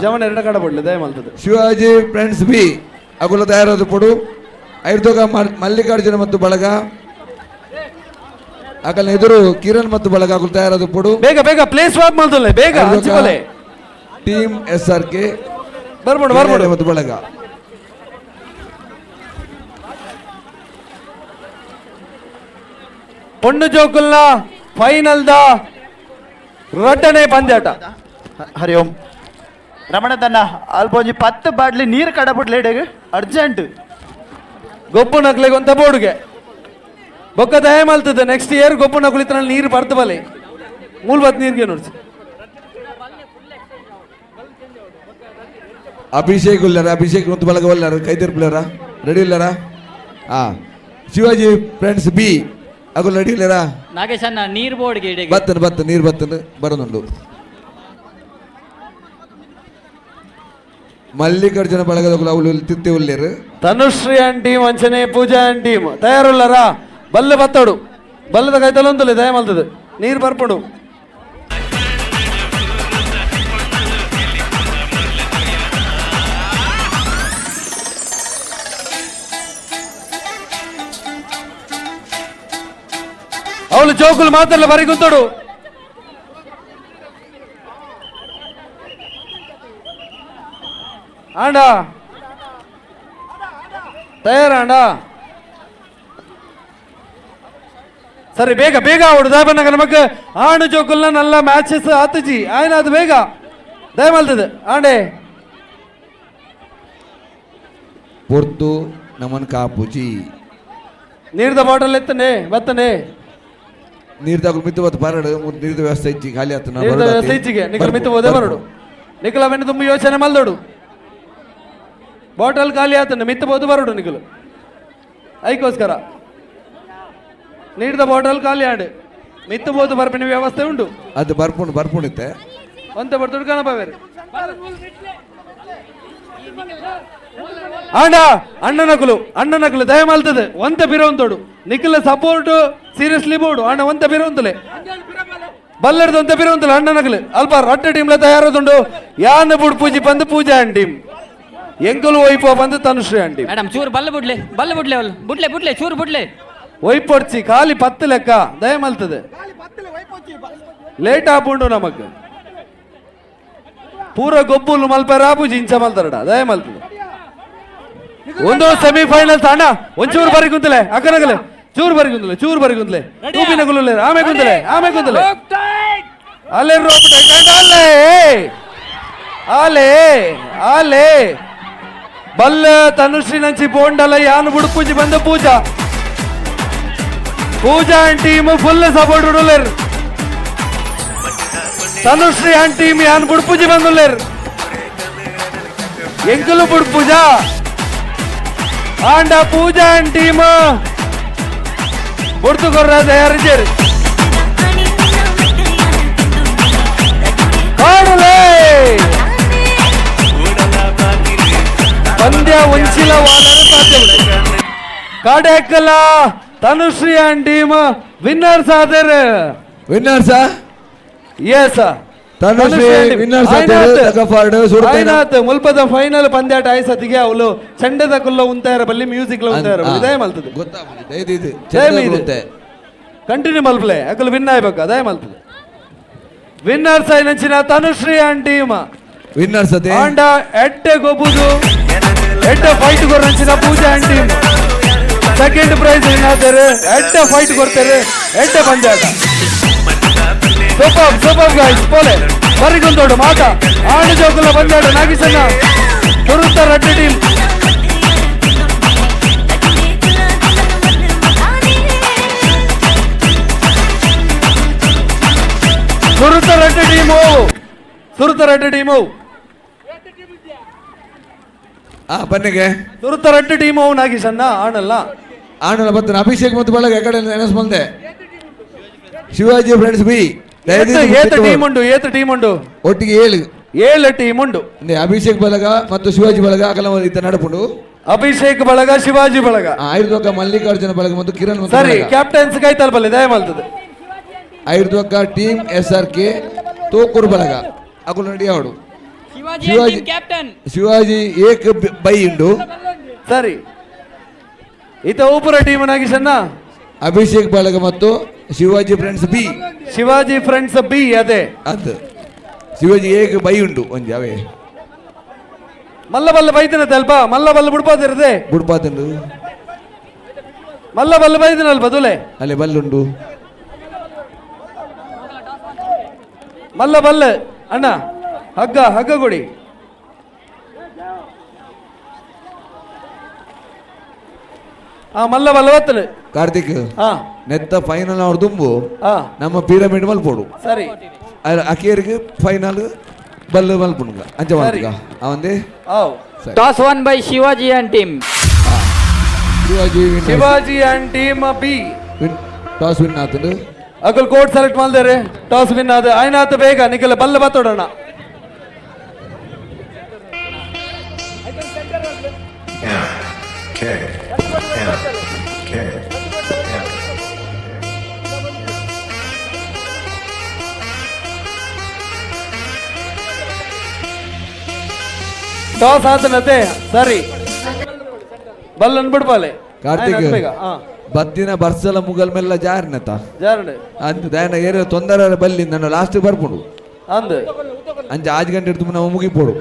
ಜಮನ್ ಎರಡ ಕಡ ಬಡ್ಲೆ ದಯ ಮಲ್ತದೆ. ಶಿವಾಜಿ ಫ್ರೆಂಡ್ಸ್ ಬಿ ಅಕುಲ ತಯಾರಾದ ಪೊಡು. ಐರ್ದೋಗ ಮಲ್ಲಿಕಾರ್ಜುನ ಮತ್ತು ಬಳಗ ಅಕಲ್ನ ಎದುರು ಕಿರಣ್ ಮತ್ತು ಬಳಗ ಅಕುಲ ತಯಾರಾದ ಪೊಡು. ಬೇಗ ಬೇಗ ಪ್ಲೇಸ್ ಸ್ವಾಪ್ ಮಲ್ತಲ್ಲ ಬೇಗ ಹಂಚಿಕೊಲೆ. Team S R K ಬರ್ಬೋಡು ಬರ್ಬೋಡು ಮತ್ತು ಬಳಗ. ಪೊಣ್ಣು ಜೋಕುಲ್ನ ಫೈನಲ್ the ರಡ್ಡನೇ ಪಂದ್ಯಾಟ. ಹರಿ ಓಂ ರಮಣದನ್ನ ಅಲ್ಪೊಂಜಿ 10 ಬಾಟ್ಲಿ ನೀರು ಕಡಬಿಡ್ಲೇಡೆಗ್ ಅರ್ಜೆಂಟ್. ಗೊಬ್ಬು ನಕ್ಲೆಗ್ ಒಂತ ಬೋಡುಗೆ ಬೊಕ್ಕ ದಯ ಮಲ್ತದೆ ನೆಕ್ಸ್ಟ್ ಇಯರ್ ಗೊಬ್ಬು ನಕುಲಿತ ನೀರು ಬರ್ತ ಬಲೆ ಮೂಲ್ ಬತ್ ನೀರಿಗೆ ನೋಡ್ಸಿ. ಅಭಿಷೇಕ್ ಉಲ್ಲಾರ? ಅಭಿಷೇಕ್ ಮತ್ತು ಬಳಗ ಒಲ್ಲಾರ? ಕೈ ತೆರ್ಪ್ಲೇರ? ರೆಡಿ ಇಲ್ಲಾರ? ಹಾ ಶಿವಾಜಿ ಫ್ರೆಂಡ್ಸ್ ಬಿ ಅಗುಲ್ ರೆಡಿ ಇಲ್ಲಾರ? ನಾಗೇಶಣ್ಣ ನೀರು ಬೋರ್ಡ್ಗೆ ಇಡೆಗೆ. ಬತ್ತನ ಬತ್ತ ನೀರು ಬತ್ತನ ಬರೋದುಂಡು. ಮಲ್ಲಿಕಾರ್ಜುನ ಬಳಗದ ಅವಳು ತಿತ್ತಿ ಉಲ್ಲೇರು. ತನುಶ್ರೀ ಅಂಡ್ ಟೀಮ್ ಅಂಚನೆ ಪೂಜಾ ಅಂಡ್ ಟೀಮ್ ತಯಾರುಲ್ಲಾರಾ? ಬಲ್ಲೆ ಬತ್ತೋಡು ಬಲ್ಲದ ಕೈತಲೊಂದುಲೆ ದಯ ಮಲ್ತದೆ ನೀರು ಬರ್ಪಡು. ಅವಳು ಜೋಕುಲು ಮಾತಲ್ಲ ಬರಿ ಗುಂತೋಡು. ಆಂಡ ತಯಾರಾಂಡ ಸರಿ ಬೇಗ ಬೇಗ ಅವಡು ದಾಬನ್ನಗ ನಮಕ್ ಆಣು ಜೋಕುಲ್ನ ನಲ್ಲ ಮ್ಯಾಚಸ್ ಆತಜಿ ಆಯ್ನ ಅದು ಬೇಗ ದಯ ಮಲ್ತದೆ ಆಂಡೆ. ಪೊರ್ತು ನಮನ್ ಕಾಪುಜಿ. ನೀರ್ದ ಬಾಟಲ್ ಎತ್ತನೆ ಬತ್ತನೆ. ನೀರ್ದ ಮಿತ್ತು ಬತ್ತು ಬರಡು ನೀರ್ದ ವ್ಯವಸ್ಥೆ ಇಜ್ಜಿ ಖಾಲಿ ಆತು. ನೀರ್ದ ವ್ಯವಸ್ಥೆ ಇಜ್ಜಿಗೆ ನಿಖಲ್ ಮಿತ್ತು ಹೋದೆ ಬರಡು. ನಿಖಲ್ ಅವೆನ್ನು ತುಂಬ ಯೋಚನೆ ಮಲ್ದೋಡು. ಬಾಟಲ್ ಖಾಲಿ ಆತನ ಮಿತ್ತು ಬೋದು ಬರಡು ನಿಖಲು ಐಕೋಸ್ಕರ ನೀರ್ದ ಬಾಟಲ್ ಖಾಲಿ ಆಡು ಮಿತ್ತು ಬೋದು ಬರ್ಪಿನ ವ್ಯವಸ್ಥೆ ಉಂಟು. ಅದು ಬರ್ಪುಂಡು ಬರ್ಪುಂಡಿತ್ತೆ ಒಂತೆ ಬರ್ತುಡು ಕಾಣಬೇರೆ. ಆಂಡ ಅಣ್ಣನಕುಲು ಅಣ್ಣನಕುಲು ದಯ ಮಲ್ತದೆ ಒಂತೆ ಬಿರೋಂತೋಡು ನಿಖಲ ಸಪೋರ್ಟ್ ಸೀರಿಯಸ್ಲಿ ಬೋಡು ಅಣ್ಣ ಒಂತೆ ಬಿರೋಂತಲೆ ಬಲ್ಲರ್ದು ಒಂತೆ ಬಿರೋಂತಲೆ ಅಣ್ಣನಕುಲು ಅಲ್ಪ ರಟ್ಟ ಟೀಮ್ಲ ತಯಾರದುಂಡು. ಯಾನ್ ಬುಡ್ ಪೂಜಿ ಬಂದು ಪೂಜಾ ಅಂಡ್ ಟೀಮ್ ಎಂಕುಲು ಒಯ್ಪೋ ಬಂದು ತನುಶ್ರೀ and team. Madam ಚೂರು ಬಲ್ಲ ಬುಡ್ಲೆ ಬಲ್ಲ ಬುಡ್ಲೆ ಅವಳು ಬುಡ್ಲೆ ಬುಡ್ಲೆ ಚೂರು ಬುಡ್ಲೆ ಒಯ್ಪೊಡ್ಚಿ ಖಾಲಿ 10 ಲೆಕ್ಕ ದಯ ಮಲ್ತದೆ ಲೇಟ್ ಆಪುಂಡು ನಮಕ್ ಪೂರ ಗೊಬ್ಬುಲು ಮಲ್ಪೆರ ಆಪುಜಿ ಇಂಚ ಮಲ್ತಾರಡ ದಯ ಮಲ್ತದೆ. ಒಂದು ಸೆಮಿಫೈನಲ್ ಅಣ್ಣ ಒಂಚೂರು ಬರಿ ಗುಂತಲೆ ಅಕ್ಕನಗಲೆ ಚೂರು ಬರಿ ಗುಂತಲೆ ಚೂರು ಬರಿ ಗುಂತಲೆ ಟೂಬಿನ ಗುಲ್ಲುಲೆ ಆಮೆ ಗುಂತಲೆ ಆಮೆ ಗುಂತಲೆ ಅಲ್ಲೇ ರೋಪ್ ಟೈಟ್ ಅಲ್ಲೇ ಆಲೆ ಆಲೆ ಬಲ್ಲ ತನುಶ್ರೀ ನಂಚಿ ಬೋಂಡಲ ಯಾನು ಬುಡು ಪೂಜಿ ಬಂದ Pooja Pooja and team full support ಉಡುಲೇರ್. Tanushree and team ಯಾನ್ ಬುಡು ಪೂಜಿ ಬಂದುಲ್ಲೇರ್. ಎಂಕುಲು ಬುಡು ಪೂಜಾ ಆಂಡ ಪೂಜಾ ಅಂಡ್ ಟೀಮ್ ಬುಡ್ತು ಕೊರ್ರ ತಯಾರಿದ್ದೇರು. ಕಾಡಲೇ ಪಂದ್ಯ ವಂಚಿಲ ವಾಲರ ಸಾಧ್ಯ. ಕಾಡೇಕಲ ತನುಶ್ರೀ and team winners ಆದರೆ. Winners? S Tanushree winners ಆದರು. ಮುಲ್ಪದ ಫೈನಲ್ ಪಂದ್ಯಾಟ ಆಯ್ಸತಿಗೆ ಅವಳು ಚೆಂಡದ ಕುಲ್ಲ ಉಂತಾರ ಬಲ್ಲಿ ಮ್ಯೂಸಿಕ್ ಉಂತಾರ ದಯ ಮಲ್ತದೆ. ಕಂಟಿನ್ಯೂ ಮಲ್ಪಲೆ ಅಕಲು ವಿನ್ ಆಯ್ಬೇಕು ದಯ ಮಲ್ತದೆ. ವಿನ್ನರ್ಸ್ ಐನಂಚಿನ ತನುಶ್ರೀ and team winners ಅದೇ. ಆಂಡ ಎಡ್ಡೆ ಗೊಬ್ಬುದು ಎಡ್ಡೆ ಫೈಟ್ ಕೊರಂಚಿನ Pooja and team second prize win ಆತಾರೆ. ಎಡ್ಡೆ ಫೈಟ್ ಕೊಡ್ತಾರೆ ಎಡ್ಡೆ ಪಂದ್ಯಾಟ. Super super guys ಪೋಲೆ ಬರಿಗುಂದೋಡು ಮಾತ ಆಣು ಜೋಕುಲ ಪಂದ್ಯಾಟ ನಾಗಿಸಣ್ಣ ತುರುತ್ತ ರಡ್ಡಿ ಟೀಮ್. ಸುರುತ್ತ ರಡ್ಡಿ ಟೀಮ್ ಸುರುತ ರಡ್ಡು ಟೀಮು ಬನ್ನಿಗೆ ಸುರುತ ರಡ್ಡು ಟೀಮು ನಾಗೇಶ್ ಅಣ್ಣ ಆಣಲ್ಲ ಆಣಲ್ಲ ಬರ್ತೇನೆ ಅಭಿಷೇಕ್ ಮತ್ತು ಬಳಗ ಕಡೆ ಎನಸ್ ಬಂದೆ ಶಿವಾಜಿ ಫ್ರೆಂಡ್ಸ್ ಬಿ ಏತ ಟೀಮ್ ಉಂಡು ಏತ ಟೀಮ್ ಉಂಡು ಒಟ್ಟಿಗೆ ಏಳು ಏಳು ಟೀಮ್ ಉಂಡು ಅಭಿಷೇಕ್ ಬಳಗ ಮತ್ತು ಶಿವಾಜಿ ಬಳಗ ಅಕಲ ಇತ್ತ ನಡಪುಂಡು ಅಭಿಷೇಕ್ ಬಳಗ ಶಿವಾಜಿ ಬಳಗ ಐರ್ದೊಕ್ಕ ಮಲ್ಲಿಕಾರ್ಜುನ ಬಳಗ ಮತ್ತು ಕಿರಣ್ ಮತ್ತು ಸರಿ ಕ್ಯಾಪ್ಟನ್ಸ್ ಕೈ ತಲುಪಲ್ಲಿ ದಯ ಮಾಡ್ತದೆ ಐರ್ದೊಕ್ಕ team S R K Thokur ಬಳಗ ಅಕುಲು ನಡಿ ಅವಡು ಶಿವಾಜಿ ಕ್ಯಾಪ್ಟನ್ ಶಿವಾಜಿ ಏಕ್ ಬೈ ಉಂಡು ಸರಿ ಈತ ಊಪುರ ಟೀಮ್ ನಾಗೇಶಣ್ಣ ಅಭಿಷೇಕ್ ಬಳಗ ಮತ್ತು Shivaji friends B Shivaji friends B ಅದೇ ಅದು ಶಿವಾಜಿ ಏಕ್ ಬೈ ಉಂಡು ಒಂಜಿ ಅವೇ ಮಲ್ಲ ಬಲ್ಲ ಬೈದಿನತೆ ಅಲ್ಪ ಮಲ್ಲ ಬಲ್ಲ ಬುಡ್ಪಾದಿರದೆ ಬುಡ್ಪಾತುಂಡು ಮಲ್ಲ ಬಲ್ಲ ಬೈದಿನಲ್ಪ ದುಲೆ ಅಲ್ಲೇ ಬಲ್ಲುಂಡು ಮಲ್ಲ ಬಲ್ಲ ಅಣ್ಣ ಹಗ್ಗ ಹಗ್ಗ ಕೊಡಿ ಮಲ್ಲ ಬಲ್ಲ ಬತ್ತಲು ಕಾರ್ತಿಕ್ ನೆತ್ತ ಫೈನಲ್ ಅವ್ರು ದುಂಬು ನಮ್ಮ ಪಿರಮಿಡ್ ಮಲ್ಪೋಡು ಸರಿ ಅಕೇರಿಗೆ ಫೈನಲ್ ಬಲ್ಲು ಮಲ್ಪುಂಡು ಅಂಚ ಮಾಡ್ತೀಗ ಅವಂದೇ toss won by Shivaji and team Shivaji and team B toss win ಆತಂಡು Akal coat select ಮಾಡ್ತಾರೆ ಟಾಸ್ ವಿನ್ ಆದ ಆಯ್ನಾತ ಬೇಗ ನಿಖಲ ಬಲ್ಲ ಬತ್ತೋಡೋಣ K M K M toss ಆತನತೆ ಸರಿ ಬಲ್ಲನ್ ಬಿಡ್ಪಾಲೆ ಕಾರ್ತಿಕ್ ಬತ್ತಿನ ಬರ್ಸಲ ಮುಗಲ್ ಮೆಲ್ಲ ಜಾರ್ನತ ಜಾರ್ನೆ ಅಂತ ದಯನ ಏರ ತೊಂದರೆ ಬಲ್ಲಿ ನನ್ನ ಲಾಸ್ಟ್ ಬರ್ಪುಂಡು ಅಂದ್ ಅಂಚ ಆಜ್ ಗಂಟೆ ಹಿಡ್ದು ನಾವು ಮುಗಿಪೋಡು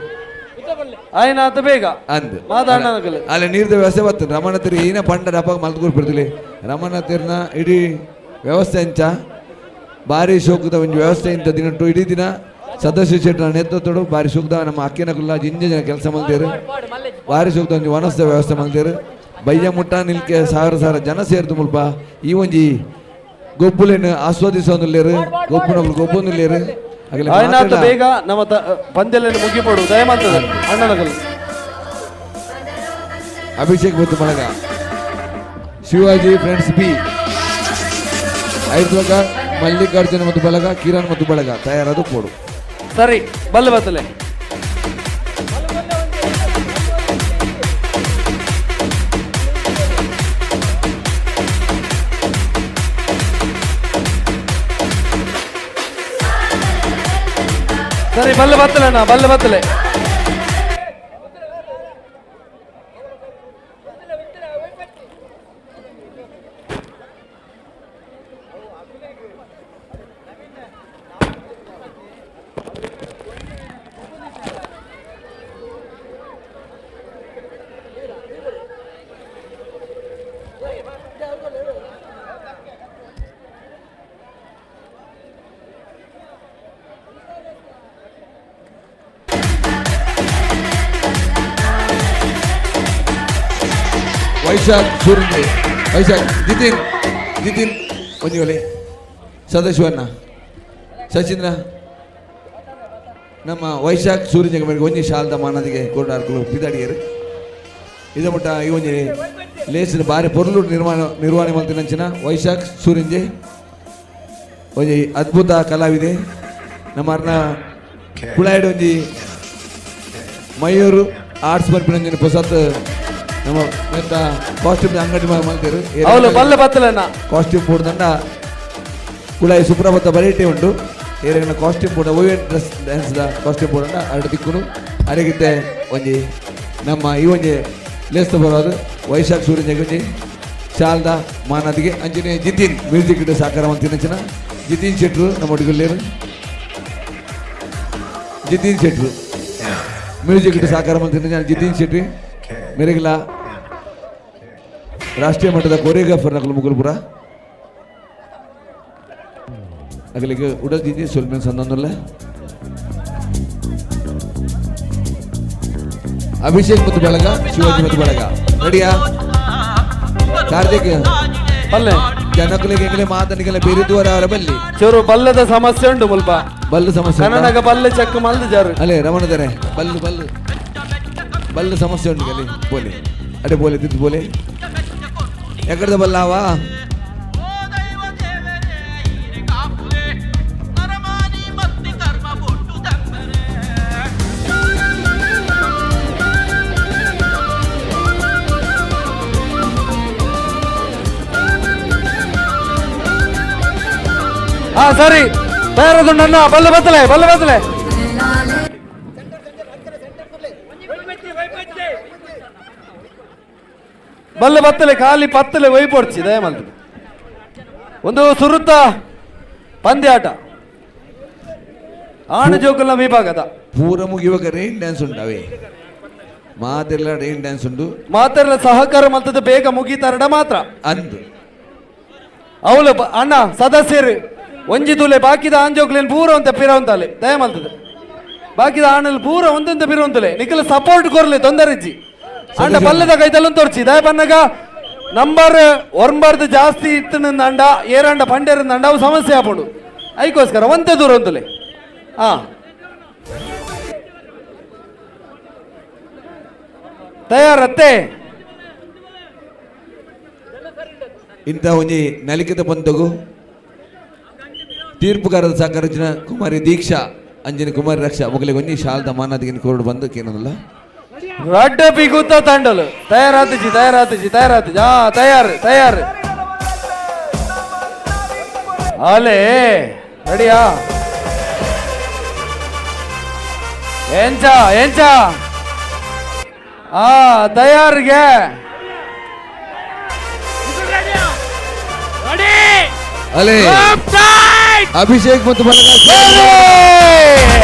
ಆಯ್ನಾತ ಬೇಗ ಅಂದ್ ಮಾತಾಡೋಣ ಅಲ್ಲಿ ನೀರ್ದ ವ್ಯವಸ್ಥೆ ಬರ್ತದೆ ರಮಣ ತೀರ್ ಏನ ಪಂಡ ಅಪ್ಪ ಮಲ್ತ್ಕೂರ್ ಬಿಡ್ತಿಲಿ ರಮಣ ತೀರ್ನ ಇಡೀ ವ್ಯವಸ್ಥೆ ಅಂಚ ಭಾರಿ ಶೋಕದ ಒಂದು ವ್ಯವಸ್ಥೆ ಇಂಥ ದಿನಟ್ಟು ಇಡೀ ದಿನ ಸದಸ್ಯ ಶೆಟ್ಟರ ನೇತೃತ್ವಡು ಭಾರಿ ಸೂಕ್ತ ನಮ್ಮ ಅಕ್ಕಿನ ಕುಲ್ಲ ಜಿಂಜ ಜನ ಕೆಲಸ ಮಾಡ್ತೇರು ಭಾರಿ ಸೂಕ್ತ ಒಂದು ವನಸ್ದ ವ್ಯವಸ್ಥೆ ಮಾಡ್ತೇರು ಬಯ್ಯ ಮುಟ್ಟ ನಿಲ್ಕೆ ಸಾವಿರ ಸಾವಿರ ಜನ ಸೇರ್ದು ಮುಲ್ಪ ಈ ಒಂಜಿ ಗೊಬ್ಬುಲೇನು ಆಸ್ವಾದಿಸೋದಿಲ್ಲೇರು ಗೊಬ್ಬುನಗಳು ಗೊಬ್ಬೊಂದಿಲ್ಲೇರು ಆಯ್ನಾತ ಬೇಗ ನಮ್ಮ ಪಂದ್ಯಲೇನು ಮುಗಿಪೋಡು ದಯ ಮಾಡ್ತದೆ ಅಣ್ಣನಗಲು ಅಭಿಷೇಕ್ ಮತ್ತು ಬಳಗ ಶಿವಾಜಿ ಫ್ರೆಂಡ್ಸ್ ಬಿ ಐದು ಮಲ್ಲಿಕಾರ್ಜುನ ಮತ್ತು ಬಳಗ ಕಿರಣ್ ಮತ್ತು ಬಳಗ ತಯಾರಾದ ಕೊಡು ಸರಿ ಬಲ್ಲೆ ಬತ್ತಲೆ ಸರಿ ಬಲ್ಲೆ ಬತ್ತಲೆ ಅಣ್ಣ ಬಲ್ಲೆ ಬತ್ತಲೆ ವೈಶಾಖ್ ಸೂರ್ಯ ವೈಶಾಖ್ ಜಿತಿನ್ ಜಿತಿನ್ ಒಂಜಿಗೊಲೆ ಸದಸ್ಯವನ್ನ ಸಚೀಂದ್ರ ನಮ್ಮ ವೈಶಾಖ್ ಸೂರ್ಯ ಮೇರೆಗೆ ಒಂಜಿ ಶಾಲ್ದ ಮಾನದಿಗೆ ಕೊರಡಾರ್ಕುಲು ಪಿದಾಡಿಯರು ಇದ ಮುಟ್ಟ ಈ ಒಂಜಿ ಲೇಸಿನ ಬಾರಿ ಪೊರ್ಲು ನಿರ್ವಹಣೆ ಮಲ್ತಿನಂಚಿನ ವೈಶಾಖ್ ಸೂರಿಂಜೆ ಒಂಜಿ ಅದ್ಭುತ ಕಲಾವಿದೆ ನಮ್ಮ ಅರ್ನ ಕುಳಾಯ್ಡ್ ಒಂಜಿ ಮಯೂರು ಆರ್ಟ್ಸ್ ಬರ್ಪಿನಂಚಿನ ಪೊಸತ್ ನಮ್ಮ ಮೆತ್ತ ಕಾಸ್ಟ್ಯೂಮ್ ಅಂಗಡಿ ಮಲ್ತೇರು ಅವಳು ಬಲ್ಲೆ ಬತ್ತಲೆನ ಕಾಸ್ಟ್ಯೂಮ್ ಪೂರ್ದಂಡ ಕುಳಾಯಿ ಸುಪ್ರಭಾತ ಬರೇಟೆ ಉಂಟು ಏರಿನ ಕಾಸ್ಟ್ಯೂಮ್ ಪೂಡ ಓಯ್ ಡ್ರೆಸ್ ಡ್ಯಾನ್ಸ್ದ ಕಾಸ್ಟ್ಯೂಮ್ ಪೂಡಂಡ ಅರಡು ದಿಕ್ಕುನು ಅರೆಗಿತ್ತೆ ಒಂಜಿ ನಮ್ಮ ಈ ಒಂಜಿ ಲೇಸ್ತ ಬರೋದು ವೈಶಾಖ ಸೂರ್ಯ ಒಂಜಿ ಶಾಲ್ದ ಮಾನದಿಗೆ ಅಂಚನೆ ಜಿತಿನ್ ಮ್ಯೂಸಿಕ್ ಸಾಕಾರ ಮಂತಿನಂಚಿನ ಜಿತಿನ್ ಶೆಟ್ರು ನಮ್ಮ ಒಟ್ಟಿಗೆ ಜಿತಿನ್ ಶೆಟ್ರು ಮ್ಯೂಸಿಕ್ ಸಾಕಾರ ಮಂತಿನ ಜಿತಿನ್ ಶೆಟ್ಟಿ ಮೆರೆಗ್ಲಾ ರಾಷ್ಟ್ರೀಯ ಮಟ್ಟದ ಕೊರಿಯೋಗ್ರಾಫರ್ ನಕಲು ಮುಗುಲ್ಪುರ ಅಗಲಿಗೆ ಉಡಲ್ ಜಿಂಜಿ ಸೊಲ್ಮೆನ್ ಸಂದೊಂದುಲ್ಲ ಅಭಿಷೇಕ್ ಮತ್ತು ಬಳಗ ಶಿವಾಜಿ ಮತ್ತು ಬಳಗ ರೆಡಿಯಾ ಕಾರ್ತಿಕ್ ಬಲ್ಲೆ ಜನಕುಲಿಗೆ ಎಂಗಲೆ ಮಾತನಿಗೆಲ್ಲ ಬೇರೆ ದೂರ ಅವರ ಬಲ್ಲಿ ಚೂರು ಬಲ್ಲದ ಸಮಸ್ಯೆ ಉಂಟು ಮುಲ್ಪ. ಬಲ್ಲು ಸಮಸ್ಯೆ ಕನ್ನಡಗ ಬಲ್ಲು ಚೆಕ್ ಮಲ್ದು ಜಾರು ಅಲ್ಲೇ ರಮಣದರೆ ಬಲ್ಲು ಬಲ್ಲು ಬಲ್ಲು ಸಮಸ್ಯೆ ಉಂಟು ಕಲಿ ಬೋಲೆ ಅಡೆ ಬೋಲೆ ತಿದ್ದು ಬೋಲೆ ಎಕ್ಕಡದ ಬಲ್ಲಾವಾ ಹಾ ಸರಿ ತಯಾರದುಂಡಣ್ಣ ಬಲ್ಲು ಬತ್ತಲೆ ಬಲ್ಲು ಬತ್ತಲೆ ಬಲ್ಲು ಬತ್ತಲೆ ಖಾಲಿ ಪತ್ತಲೆ ಒಯ್ಪೊಡ್ಚಿ ದಯಮಲ್ತು ಒಂದು ಸುರುತ್ತ ಪಂದ್ಯಾಟ ಆಣ ಜೋಕುಲ ವಿಭಾಗದ ಪೂರ ಮುಗಿಯುವಾಗ ರೈನ್ ಡ್ಯಾನ್ಸ್ ಉಂಟವೇ ಮಾತೆಲ್ಲ ರೈನ್ ಡ್ಯಾನ್ಸ್ ಉಂಟು ಮಾತೆಲ್ಲ ಸಹಕಾರ ಮಲ್ತದ ಬೇಗ ಮುಗಿತಾರಡ ಮಾತ್ರ ಅಂದು ಅವಳು ಅಣ್ಣ ಸದಸ್ಯರು ಒಂಜಿ ತುಲೆ ಬಾಕಿದ ಆಂಜೋಕ್ಲೇನ್ ಪೂರ ಒಂತ ಪಿರವಂತಲೆ ದಯಮಲ್ತದೆ ಬಾಕಿದ ಆಣಲ್ ಪೂರ ಒಂದೊಂದು ಪಿರವಂತಲೆ ನಿಖಲ ಸಪೋರ್ಟ್ ಕೊರ್ಲೆ ತೊಂದರೆ ಇಜ್ಜಿ ಅಂಡ ಪಲ್ಲದ ಕೈತಲ್ಲೊಂದು ತೋರ್ಚಿ ದಯ ಬನ್ನಗ ನಂಬರ್ ಒಂಬರ್ದು ಜಾಸ್ತಿ ಇತ್ತು ಅಂಡ ಏರಂಡ ಪಂಡೇರಂದ ಅವು ಸಮಸ್ಯೆ ಆಪುಂಡು ಐಕೋಸ್ಕರ ಒಂತೆ ದೂರ ಒಂತಲೆ ಹಾ ತಯಾರತ್ತೆ ಇಂಥ ಒಂಜಿ ನಲಿಕದ ಪಂತಗು ತೀರ್ಪುಗಾರದ ಸಹಕರಿಸಿನ ಕುಮಾರಿ ದೀಕ್ಷಾ ಅಂಜನಿ ಕುಮಾರಿ ರಕ್ಷಾ ಮೊಗಲಿಗೆ ಒಂಜಿ ಶಾಲದ ಮಾನಾದಿಗೆ ಕೋರ್ಡ್ ಬಂದು ಕೇನದಲ್ಲ ರಡ್ಡ ಬಿಗುತ್ತ ತಂಡಲು ತಯಾರಾತಿಜಿ ತಯಾರಾತಿಜಿ ತಯಾರಾತಿಜಿ ಹಾ ತಯಾರು ತಯಾರು ಅಲೆ ರೆಡಿಯಾ ಎಂಚ ಎಂಚ ಆ ತಯಾರಿಗೆ ಅಲೆ ಅಭಿಷೇಕ್ ಮತ್ತು ಬಲಗ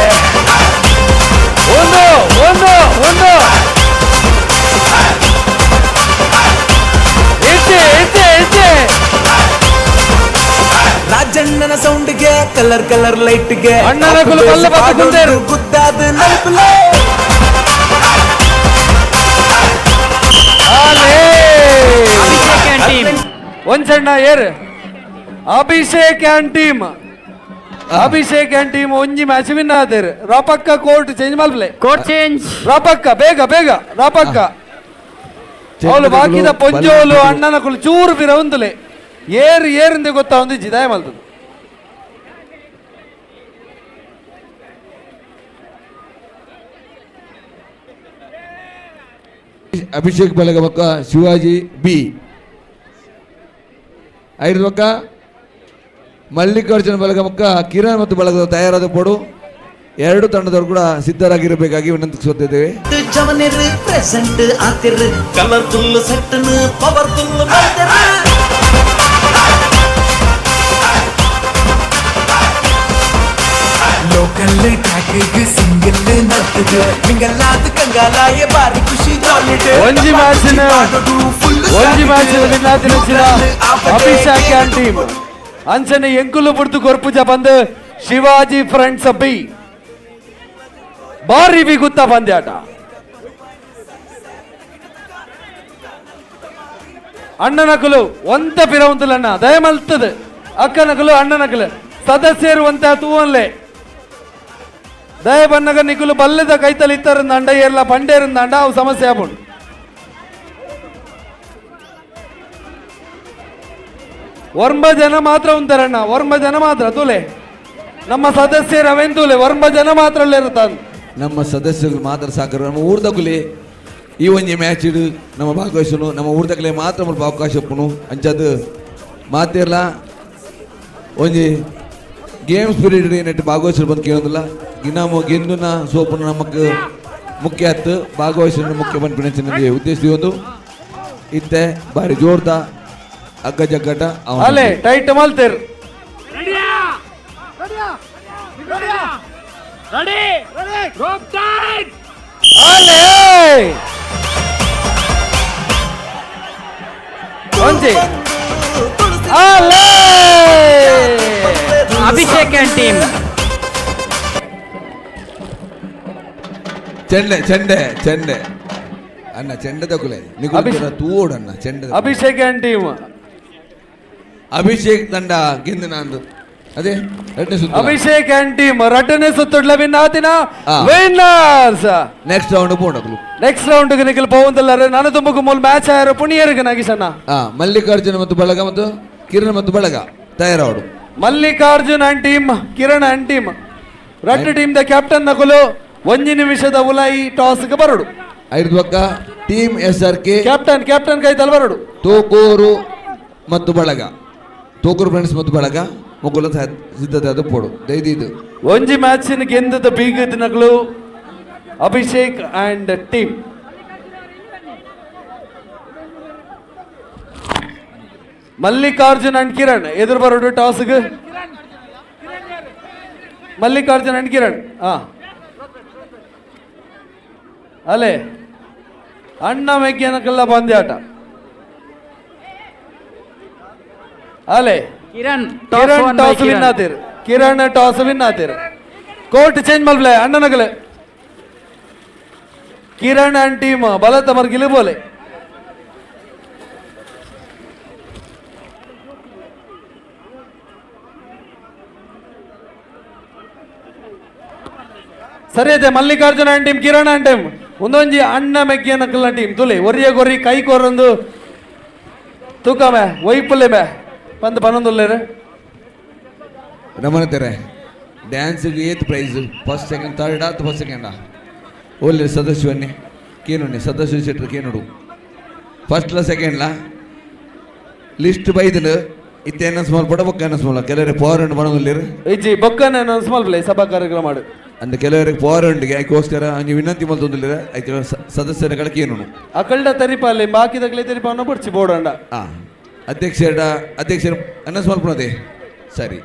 ಒಂದು ಒಂದು ಒಂದು ಇಟ್ಟೆ ಇಟ್ಟೆ ಇಟ್ಟೆ ರಾಜಣ್ಣನ ಸೌಂಡ್ಗೆ ಕಲರ್ ಕಲರ್ ಲೈಟ್ಗೆ ಅಣ್ಣನ ಕುಲು ಬಲ್ಲ ಬತ್ತ ಕುಂದೇರು. ಗುದ್ದಾದ ನಲ್ಪುಲೆ ಒಂದ್ ಸಣ್ಣ ಏರ್ Abhishek and team Abhishek and team ಒಂಜಿ ಮ್ಯಾಚ್ ವಿನ್ ಆದೇರು ರಾಪಕ್ಕ ಕೋರ್ಟ್ ಚೇಂಜ್ ಮಲ್ಪಲೆ ಕೋರ್ಟ್ ಚೇಂಜ್ ರಾಪಕ್ಕ ಬೇಗ ಬೇಗ ರಾಪಕ್ಕ ಅವಳು ಬಾಕಿದ ಪೊಂಜೋಲು ಅಣ್ಣನ ಕುಲು ಚೂರು ಬಿರ ಒಂದುಲೆ ಏರು ಏರಿಂದ ಗೊತ್ತಾ ಒಂದು ಜಿದಾಯ ಮಲ್ತದೆ ಅಭಿಷೇಕ್ ಬಲಗ ಬಕ್ಕ ಶಿವಾಜಿ ಬಿ ಐದು ಬಕ್ಕ ಮಲ್ಲಿಕಾರ್ಜುನ ಬಲಗ ಬಕ್ಕ ಕಿರಣ್ ಮತ್ತು ಬಳಗದ ತಯಾರಾದ ಪೋಡು ಎರಡು ತಂಡದವರು ಕೂಡ ಸಿದ್ಧರಾಗಿರಬೇಕಾಗಿ ವಿನಂತಿಸುತ್ತಿದ್ದೇವೆ. ಜವನಿರು ಪ್ರೆಸೆಂಟ್ ಆತಿರು ಕಲರ್ಫುಲ್ ಸೆಟ್ಟನು ಪವರ್ಫುಲ್ local ಟ್ರ್ಯಾಕ್ಗೆ single ನರ್ತದೆ ಮಿಂಗಲ್ಲಾದ ಕಂಗಾಲಾಯ ಬಾರಿ ಖುಷಿ ಜಾಲಿಡೆ ಒಂಜಿ ಮ್ಯಾಚಿನ ಒಂಜಿ ಮ್ಯಾಚಿನ ವಿನ್ನಾತಿನ ಅಭಿಷೇಕ್ ಅಂಡ್ ಟೀಮ್ ಅಂಚನೆ ಎಂಕುಲು ಪುಡ್ತು ಕೊರ್ಪುಜ ಬಂದು ಶಿವಾಜಿ ಫ್ರೆಂಡ್ಸ್ ಬಿ ಬಾರಿ ಬಿಗುತ್ತ ಪಂದ್ಯಾಟ ಅಣ್ಣನಕುಲು ಒಂತ ಪಿರವಂತುಲಣ್ಣ ದಯಮಲ್ತದೆ ಅಕ್ಕನಕುಲು ಅಣ್ಣನಕುಲು ಸದಸ್ಯರು ಒಂತ ತೂವನ್ಲೆ ದಯ ಬನ್ನಗ ನಿಕುಲು ಬಲ್ಲದ ಕೈತಲ್ ಇತ್ತರಂದಾಂಡ ಏರ್ಲ ಪಂಡೇರಂದಾಂಡ ಅವು ಸಮಸ್ಯೆ ಆಪುಂಡು ಒರ್ಂಬ ಜನ ಮಾತ್ರ ಉಂತಾರಣ್ಣ ಒರ್ಂಬ ಜನ ಮಾತ್ರ ತೂಲೆ ನಮ್ಮ ಸದಸ್ಯರು ಅವೇನ್ ತೂಲೆ ಒರ್ಂಬ ಜನ ಮಾತ್ರ ಇರ್ತಾನೆ ನಮ್ಮ ಸದಸ್ಯರು ಮಾತ್ರ ಸಾಕರು ನಮ್ಮ ಊರ್ದಕುಲೆ ಈ ಒಂಜಿ ಮ್ಯಾಚ್ ಇಡು ನಮ್ಮ ಭಾಗವಹಿಸನು ನಮ್ಮ ಊರ್ದಕುಲೆ ಮಾತ್ರ ಮುಲ್ಪ ಅವಕಾಶ ಉಪ್ಪುನು ಅಂಚಾದ್ ಮಾತೆರ್ಲ ಒಂಜಿ ಗೇಮ್ ಸ್ಪಿರಿಟ್ ನೆಟ್ ಭಾಗವಹಿಸಲು ಬಂದು ಕೇಳೋದಿಲ್ಲ ಗಿನಾಮು ಗೆಂದುನ ಸೋಪುನ ನಮಕ್ ಮುಖ್ಯ ಆತು ಭಾಗವಹಿಸಲು ಮುಖ್ಯ ಬಂದ್ಪಿನ ಉದ್ದೇಶ ಒಂದು ಇತ್ತೆ ಬಾರಿ ಜೋರ್ದ ಅಗ್ಗ ಜಗ್ಗಟ ಅಲೆ ಟೈಟ್ ಮಲ್ತೇರು ಅಲೆ ಒಂಜಿ ಅಲೆ ಅಭಿಷೇಕ್ ಅಂಡ್ ಟೀಮ್ ಚೆಂಡೆ ಚೆಂಡೆ ಚೆಂಡೆ ಅಣ್ಣ ಚೆಂಡೆ ತಕುಲೆ ನಿಗುಲ ತೂಡಣ್ಣ ಚೆಂಡೆ ಅಭಿಷೇಕ್ ಅಂಡ್ ಟೀಮ್ ಅಭಿಷೇಕ್ ತಂಡ ಗೆಂದು ನಂದು. ಅದೇ ಎರಡನೇ ಸುತ್ತು ಅಭಿಷೇಕ್ ಅಂಡ್ ಟೀಮ್ ರಡ್ಡನೇ ಸುತ್ತುಡ್ಲ ವಿನ್ ಆತಿನ winners. Next round ಪೋಂಡಕ್ಲು. Next round ನಿಖಿಲ್ ಪೋವಂದಲ್ಲಾರೆ ನಾನು ತುಂಬకు ಮೂಲ ಮ್ಯಾಚ್ ಆಯಾರು ಪುಣಿಯರಿಗೆ ನಾಗೇಶಣ್ಣ. ಮಲ್ಲಿಕಾರ್ಜುನ ಮತ್ತು ಬಳಗ ಮತ್ತು ಕಿರಣ್ ಮತ್ತು ಬಳಗ ತಯಾರಾವಡು. Mallikarjun and team, Kiran and team ರಡ್ಡು team the captain ನಕುಲು ಒಂಜಿ ನಿಮಿಷದ ಉಲಾಯಿ ಟಾಸ್ಗೆ ಬರಡು. ಐದು ಪಕ್ಕ team S R K captain captain ಕೈ ಬರಡು. ತೋಕೂರು ಮತ್ತು ಬಳಗ, ತೋಕೂರು ಫ್ರೆಂಡ್ಸ್ ಮತ್ತು ಬಳಗ ಮುಗುಲ ಸಿದ್ಧತೆ ಅದು ಪೋಡು ದೈದಿದು. ಒಂಜಿ ಮ್ಯಾಚಿನ ಗೆಂದದ ಬೀಗದ ನಕಲು Abhishek and team. Mallikarjun and Kiran ಎದುರು ಬರೋಡು ಟಾಸ್ಗೆ. ಮಲ್ಲಿಕಾರ್ಜುನ್ ಅಂಡ್ ಕಿರಣ್ ಅಲೆ ಅಣ್ಣ ಮೆಗ್ಯನಕ್ಕೆಲ್ಲ ಪಂದ್ಯಾಟ ಅಲೆ. ಕಿರಣ್ ಕಿರಣ್ ಟಾಸ್ ವಿನ್ ಆತೀರ್. ಕಿರಣ್ ಟಾಸ್ ವಿನ್ ಆತೀರ್. ಕೋರ್ಟ್ ಚೇಂಜ್ ಮಲ್ಪ್ಲೆ ಅಣ್ಣನಗಲೆ. ಕಿರಣ್ ಅಂಡ್ ಟೀಮ್ ಬಲತ ಮರ್ಗಿಲು ಬೋಲೆ. ಸರಿ ಅದೇ Mallikarjuna and team, Kiran and team ಒಂದೊಂಜಿ ಅಣ್ಣ ಮೆಗ್ಗಿಯನಕಲ್ನ ಟೀಮ್ ತುಲೆ ಒರಿಯ ಗೊರಿ ಕೈ ಕೊರೊಂದು ತೂಕಮೆ ಒಯ್ಪುಲ್ಲೆ ಮೇ ಪಂದ್ ಪನ್ನೊಂದುಲ್ಲೇರು. ರಮಣ ತೆರೆ ಡ್ಯಾನ್ಸ್ಗೆ ಏತ್ prize first second third ಆತು ಫಸ್ಟ್ ಸೆಕೆಂಡಾ ಓಲ್ಲಿ ಸದಸ್ಯವನ್ನೇ ಕೇನುಣ್ಣೆ ಸದಸ್ಯ ಶೆಟ್ರು ಕೇನುಡು ಫಸ್ಟ್ಲ ಸೆಕೆಂಡ್ಲ ಲಿಸ್ಟ್ ಬೈದನು ಇತ್ತೆ ಅನೌನ್ಸ್ ಮಲ್ಪಡ ಬೊಕ್ಕ ಅನೌನ್ಸ್ ಮಲ್ಲ ಕೆಲವರಿಗೆ ಪವರ್ ಉಂಟು ಬರೋದಿಲ್ಲ. ಇಜ್ಜಿ ಬೊಕ್ಕನೆ ಅನೌನ್ಸ್ ಮಲ್ಪಲೆ ಸಭಾ ಕಾರ್ಯಕ್ರಮ ಮಾಡು. ಅಂದ್ರೆ ಕೆಲವರಿಗೆ ಪವರ್ ಉಂಟು ಅದಕ್ಕೋಸ್ಕರ ಅಂಜಿ ವಿನಂತಿ ಮಲ್ತೊಂದಿಲ್ಲ ಐತೆ ಸದಸ್ಯರ ಕಡೆ ಕೇನುಡು. ಅಕಲ್ಡ ತರಿಪಾಲೆ ಬಾಕಿದಕ್ಲೆ ತರಿಪಾನ ಬಡ್ಚಿ ಬೋರ್ಡ್. ಅಧ್ಯಕ್ಷರ ಅಧ್ಯಕ್ಷರು ಅನೌನ್ಸ್ ಮಲ್ಪನದೆ ಸರಿ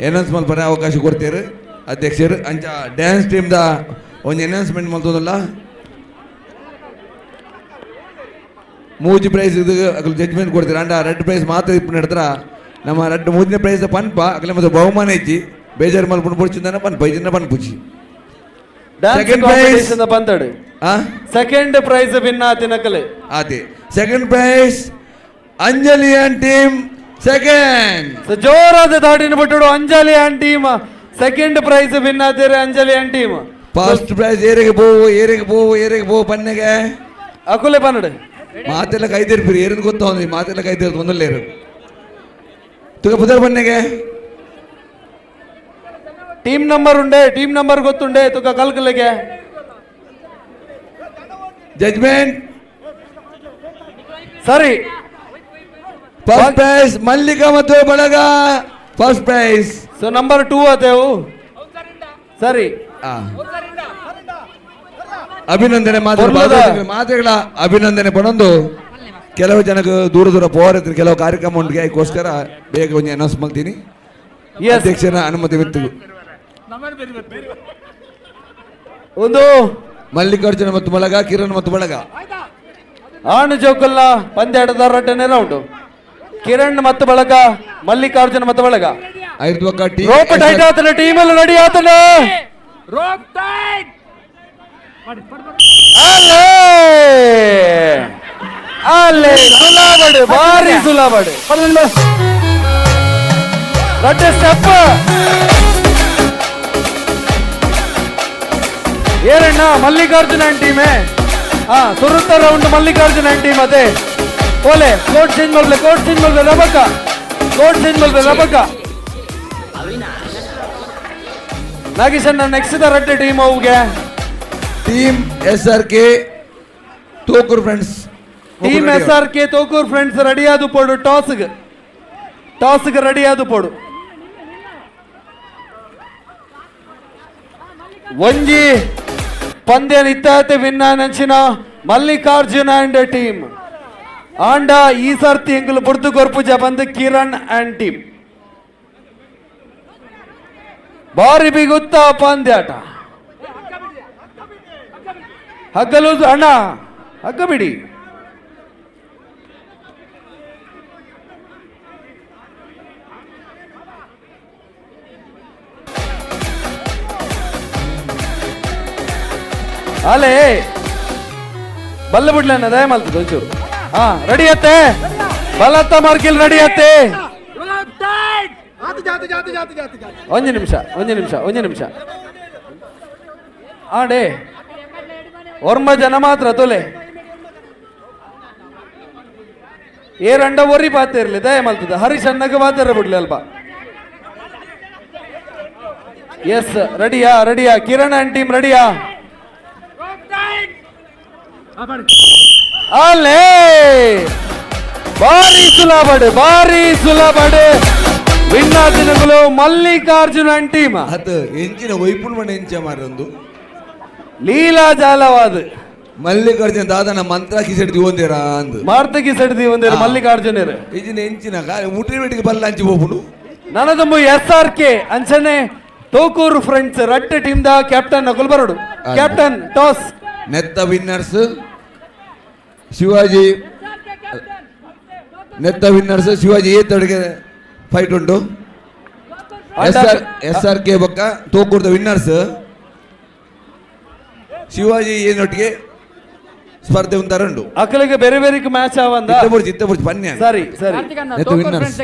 ಅನೌನ್ಸ್ ಮಲ್ಪನೆ ಅವಕಾಶ ಕೊಡ್ತೀರಿ ಅಧ್ಯಕ್ಷರು. ಅಂಚ ಡ್ಯಾನ್ಸ್ ಟೀಮ್ದ ಒಂಜಿ ಅನೌನ್ಸ್ಮೆಂಟ್ ಮಲ್ತೊಂದಿಲ್ಲ. ಮೂಜಿ ಪ್ರೈಸ್ ಇದು ಅಕಲು ಜಡ್ಜ್ಮೆಂಟ್ ಕೊಡ್ತೀರ ಅಂಡ ರೆಡ್ ಪ್ರೈಸ್ ಮಾತ್ರ ಇಪ್ಪು ನಡ್ತಾರ ನಮ್ಮ ರೆಡ್ ಮೂಜನೇ ಪ್ರೈಸ್ ಪನ್ಪ ಅಕಲೆ ಮತ್ತೆ ಬಹುಮಾನ ಇಜ್ಜಿ ಬೇಜಾರು ಮಲ್ಪುಂಡು ಪೊಡ್ಚಿಂದನ ಪನ್ಪ ಇಜ್ಜಿನ ಪನ್ಪುಜಿ. ಸೆಕೆಂಡ್ ಪ್ರೈಸ್ ಬಂದಡು second prize win ಆತಿನಕಲೆ ಆತಿ second prize Anjali and team second. ಜೋರಾದ ದಾಟಿನ ಬಿಟ್ಟುಡು Anjali and team second prize win ಆತೀರಿ Anjali and team. First prize ಏರಿಗೆ ಪೋವು ಏರಿಗೆ ಪೋವು ಏರಿಗೆ ಪೋವು ಪನ್ನೆಗೆ ಅಕುಲೆ ಪನ್ನಡು ಮಾತೆಲ್ಲ ಕೈದಿರ್ಪಿರಿ ಏರಿಂದ ಗೊತ್ತ ಮಾತೆಲ್ಲ ಕೈದಿರ್ ಒಂದಲ್ಲೇರು ತುಗ ಪುದರ್ ಬನ್ನೆಗೆ ಟೀಮ್ ನಂಬರ್ ಉಂಡೆ ಟೀಮ್ ನಂಬರ್ ಗೊತ್ತುಂಡೆ ತುಗ ಕಲ್ಕಲೆಗೆ ಜಜ್ಮೆಂಟ್ ಸರಿ. ಫಸ್ಟ್ ಪ್ರೈಸ್ ಮಲ್ಲಿಕಾ ಮತ್ತು ಬಳಗ first prize. So number 2 ಆತೇವು ಸರಿ. ಅಭಿನಂದನೆ ಮಾತುಗಳ ಅಭಿನಂದನೆ ಪಡೊಂದು ಕೆಲವು ಜನಕ್ಕೆ ದೂರ ದೂರ ಪೋರ್ ಇರ್ತಾರೆ ಕೆಲವು ಕಾರ್ಯಕ್ರಮ ಉಂಟು ಅದಕ್ಕೋಸ್ಕರ ಬೇಗ ಒಂಜಿ ಅನೌನ್ಸ್ ಮಾಡ್ತೀನಿ. ಅಧ್ಯಕ್ಷರ ಅನುಮತಿ ಬಿತ್ತು. ಒಂದು ಮಲ್ಲಿಕಾರ್ಜುನ ಮತ್ತು ಬಳಗ, ಕಿರಣ್ ಮತ್ತು ಬಳಗ ಆಣು ಜೋಕುಲ್ಲ ಪಂದ್ಯಾಟದ ರಡ್ಡನೇ ರೌಂಡ್. ಕಿರಣ್ ಮತ್ತು ಬಳಗ, ಮಲ್ಲಿಕಾರ್ಜುನ ಮತ್ತು ಬಳಗ. ರೋಪ್ ಟೈಟ್ ಆತನ ಟೀಮ್ ಅಲ್ಲಿ ರೆಡಿ ಆತನ. ಅಲ್ಲೇ ಅಲ್ಲೇ ಸುಲಾಬಡು ಭಾರಿ ಸುಲಾಬಡು ರಡ್ಡೆ ಸ್ಟೆಪ್ ಏರಣ್ಣ ಮಲ್ಲಿಕಾರ್ಜುನ ಟೀಮೇ. ಹಾ ಸುರುತ್ತ round Mallikarjuna team ಅದೇ. ಓಲೆ ಕೋಟ್ ಚೇಂಜ್ ಮಾಡ್ಲೆ ಕೋಟ್ ಚೇಂಜ್ ಮಾಡ್ಲೆ ರಬಕ ಕೋಟ್ ಚೇಂಜ್ ಮಾಡ್ಲೆ ರಬಕ. ನಾಗೇಶಣ್ಣ ನೆಕ್ಸ್ಟ್ the ರಡ್ಡೆ team ಅವುಗೆ team S R K Thokur friends. Team S R K Thokur friends ready ಆದು ಪೋಡು ಟಾಸ್ಗೆ ಟಾಸ್ಗೆ ರೆಡಿ ಆದು ಪೋಡು. ಒಂಜಿ ಪಂದ್ಯ ನಿತ್ತಾತೆ ವಿನ್ನ ನಂಚಿನ ಮಲ್ಲಿಕಾರ್ಜುನ ಅಂಡ್ ಟೀಮ್ ಆಂಡ ಈ ಸರ್ತಿ ಎಂಕುಲು ಬುಡ್ದು ಕೊರ್ಪುಜ ಬಂದು ಕಿರಣ್ ಅಂಡ್ ಟೀಮ್. ಬಾರಿ ಬಿಗುತ್ತ ಪಂದ್ಯಾಟ. ಹಗ್ಗಲು ಅಣ್ಣ ಹಗ್ಗ ಬಿಡಿ. ಅಲೇ ಬಲ್ಲ ಬಿಡ್ಲಣ್ಣ ದಯ ಮಲ್ತದ ಒಂಚೂರು. ಹಾ ರೆಡಿ ಅತ್ತೆ ಬಲತ್ತ ಮಾರ್ಕಿಲ್ ರೆಡಿ ಅತ್ತೆ. ಒಂಜಿ ನಿಮಿಷ ಒಂಜಿ ನಿಮಿಷ ಒಂಜಿ ನಿಮಿಷ ಆಡೆ ಒರ್ಮ ಜನ ಮಾತ್ರ ತೊಲೆ ಏರಂಡ ಒರಿ ಪಾತೆ ಇರಲಿ ದಯ ಮಲ್ತದ ಹರೀಶ್ ಅಣ್ಣಗೆ ಪಾತೆರ ಬಿಡ್ಲಿ ಅಲ್ಪ ಎಸ್ ರೆಡಿಯಾ ರೆಡಿಯಾ ಕಿರಣ್ ಅಂಡ್ ಟೀಮ್ ರೆಡಿಯಾ ಅಲ್ಲೇ ಭಾರಿ ಸುಲಭಡು ಭಾರಿ ಸುಲಭಡು ವಿನ್ನಾದಿನಗಳು ಮಲ್ಲಿಕಾರ್ಜುನ ಅಂಡ್ ಟೀಮ್ ಅದು ಎಂಚಿನ ವೈಪುಣ್ ಮಣ್ಣ ಎಂಚ ಮಾರೊಂದು ಲೀಲಾ ಜಾಲವಾದ ಮಲ್ಲಿಕಾರ್ಜುನ ದಾದನ ಮಂತ್ರ ಕಿಸೆಡ್ ದಿವಂದೇರ ಅಂದು ಮಾರ್ತ ಕಿಸೆಡ್ ದಿವಂದೇರ ಮಲ್ಲಿಕಾರ್ಜುನರು ಇಜಿನ ಎಂಚಿನ ಮುಟ್ರಿ ಬೆಟ್ಟಿಗೆ ಬಲ್ಲ ಅಂಚಿ ಹೋಗುನು ನನದೊಂಬು S R K ಅಂಚನೆ ತೋಕೂರು ಫ್ರೆಂಡ್ಸ್ ರಟ್ಟ team the captain Nakul ಬರೋಡು captain toss ನೆತ್ತ ವಿನ್ನರ್ಸ್ ಶಿವಾಜಿ ನೆತ್ತ ವಿನ್ನರ್ಸ್ ಶಿವಾಜಿ ಏತಡಿಗೆ ಫೈಟ್ ಉಂಟು S R K ಬೊಕ್ಕ ತೋಕೂರ್ದ ವಿನ್ನರ್ಸ್ ಶಿವಾಜಿ ಏನೊಟ್ಟಿಗೆ ಸ್ಪರ್ಧೆ ಉಂಟಾರುಂಡು ಅಕಲಿಗೆ ಬೇರೆ ಬೇರೆ ಮ್ಯಾಚ್ ಆವಂದ ಇತ್ತ ಬುರ್ಜಿ ಪನ್ಯ ಸರಿ ಸರಿ winners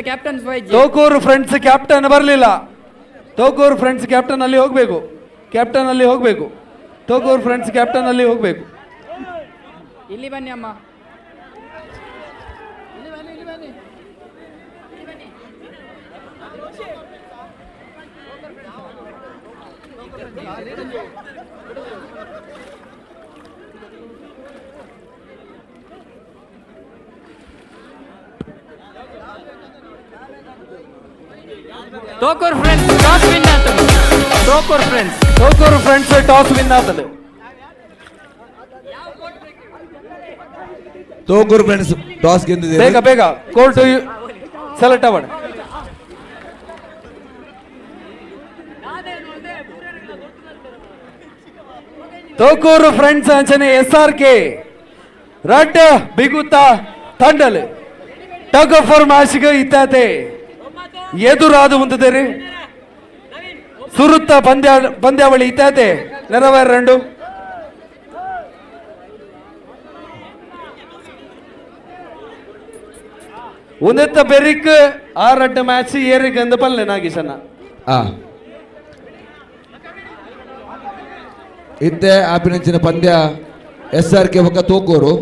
Thokur friends captain ಬರಲಿಲ್ಲ ತೋಕೂರು ಫ್ರೆಂಡ್ಸ್ ಕ್ಯಾಪ್ಟನ್ ಅಲ್ಲಿ ಹೋಗಬೇಕು ಕ್ಯಾಪ್ಟನ್ ಅಲ್ಲಿ ಹೋಗಬೇಕು ತೋಕೂರು ಫ್ರೆಂಡ್ಸ್ ಕ್ಯಾಪ್ಟನ್ ಅಲ್ಲಿ ಹೋಗಬೇಕು ಇಲ್ಲಿ ಬನ್ನಿ ಅಮ್ಮ ತೋಕೂರ್ friends toss win ಆತದು Thokur friends Thokur friends toss win ಆತದು ತೋಕೂರು ಫ್ರೆಂಡ್ಸ್ ಟಾಸ್ ಗೆದ್ದಿದೆ ಬೇಗ ಬೇಗ ಕೋರ್ಟ್ ಸೆಲೆಕ್ಟ್ ಅವಡ್ ತೋಕೂರು ಫ್ರೆಂಡ್ಸ್ ಅಂಚನೆ S R K ರಡ್ ಬಿಗುತ್ತ ತಂಡಲ್ tug of for ಮ್ಯಾಚ್ಗೆ ಇತ್ತಾತೆ ಎದುರಾದ ಮುಂದಿದ್ದೀರಿ ಸುರುತ್ತ ಪಂದ್ಯ ಪಂದ್ಯಾವಳಿ ಇತ್ತಾತೆ ನೆರವೇರ ರಂಡು ಒಂದೆತ್ತ ಬೆರಿಕ್ ಆರಡ್ಡ ಮ್ಯಾಚ್ ಏರಿಗೆ ಅಂದ ಪಲ್ಲೆ ನಾಗೇಶಣ್ಣ ಆ ಇತ್ತೆ ಆಪಿನಂಚಿನ ಪಂದ್ಯ S R K ಬೊಕ್ಕ ತೋಕೂರು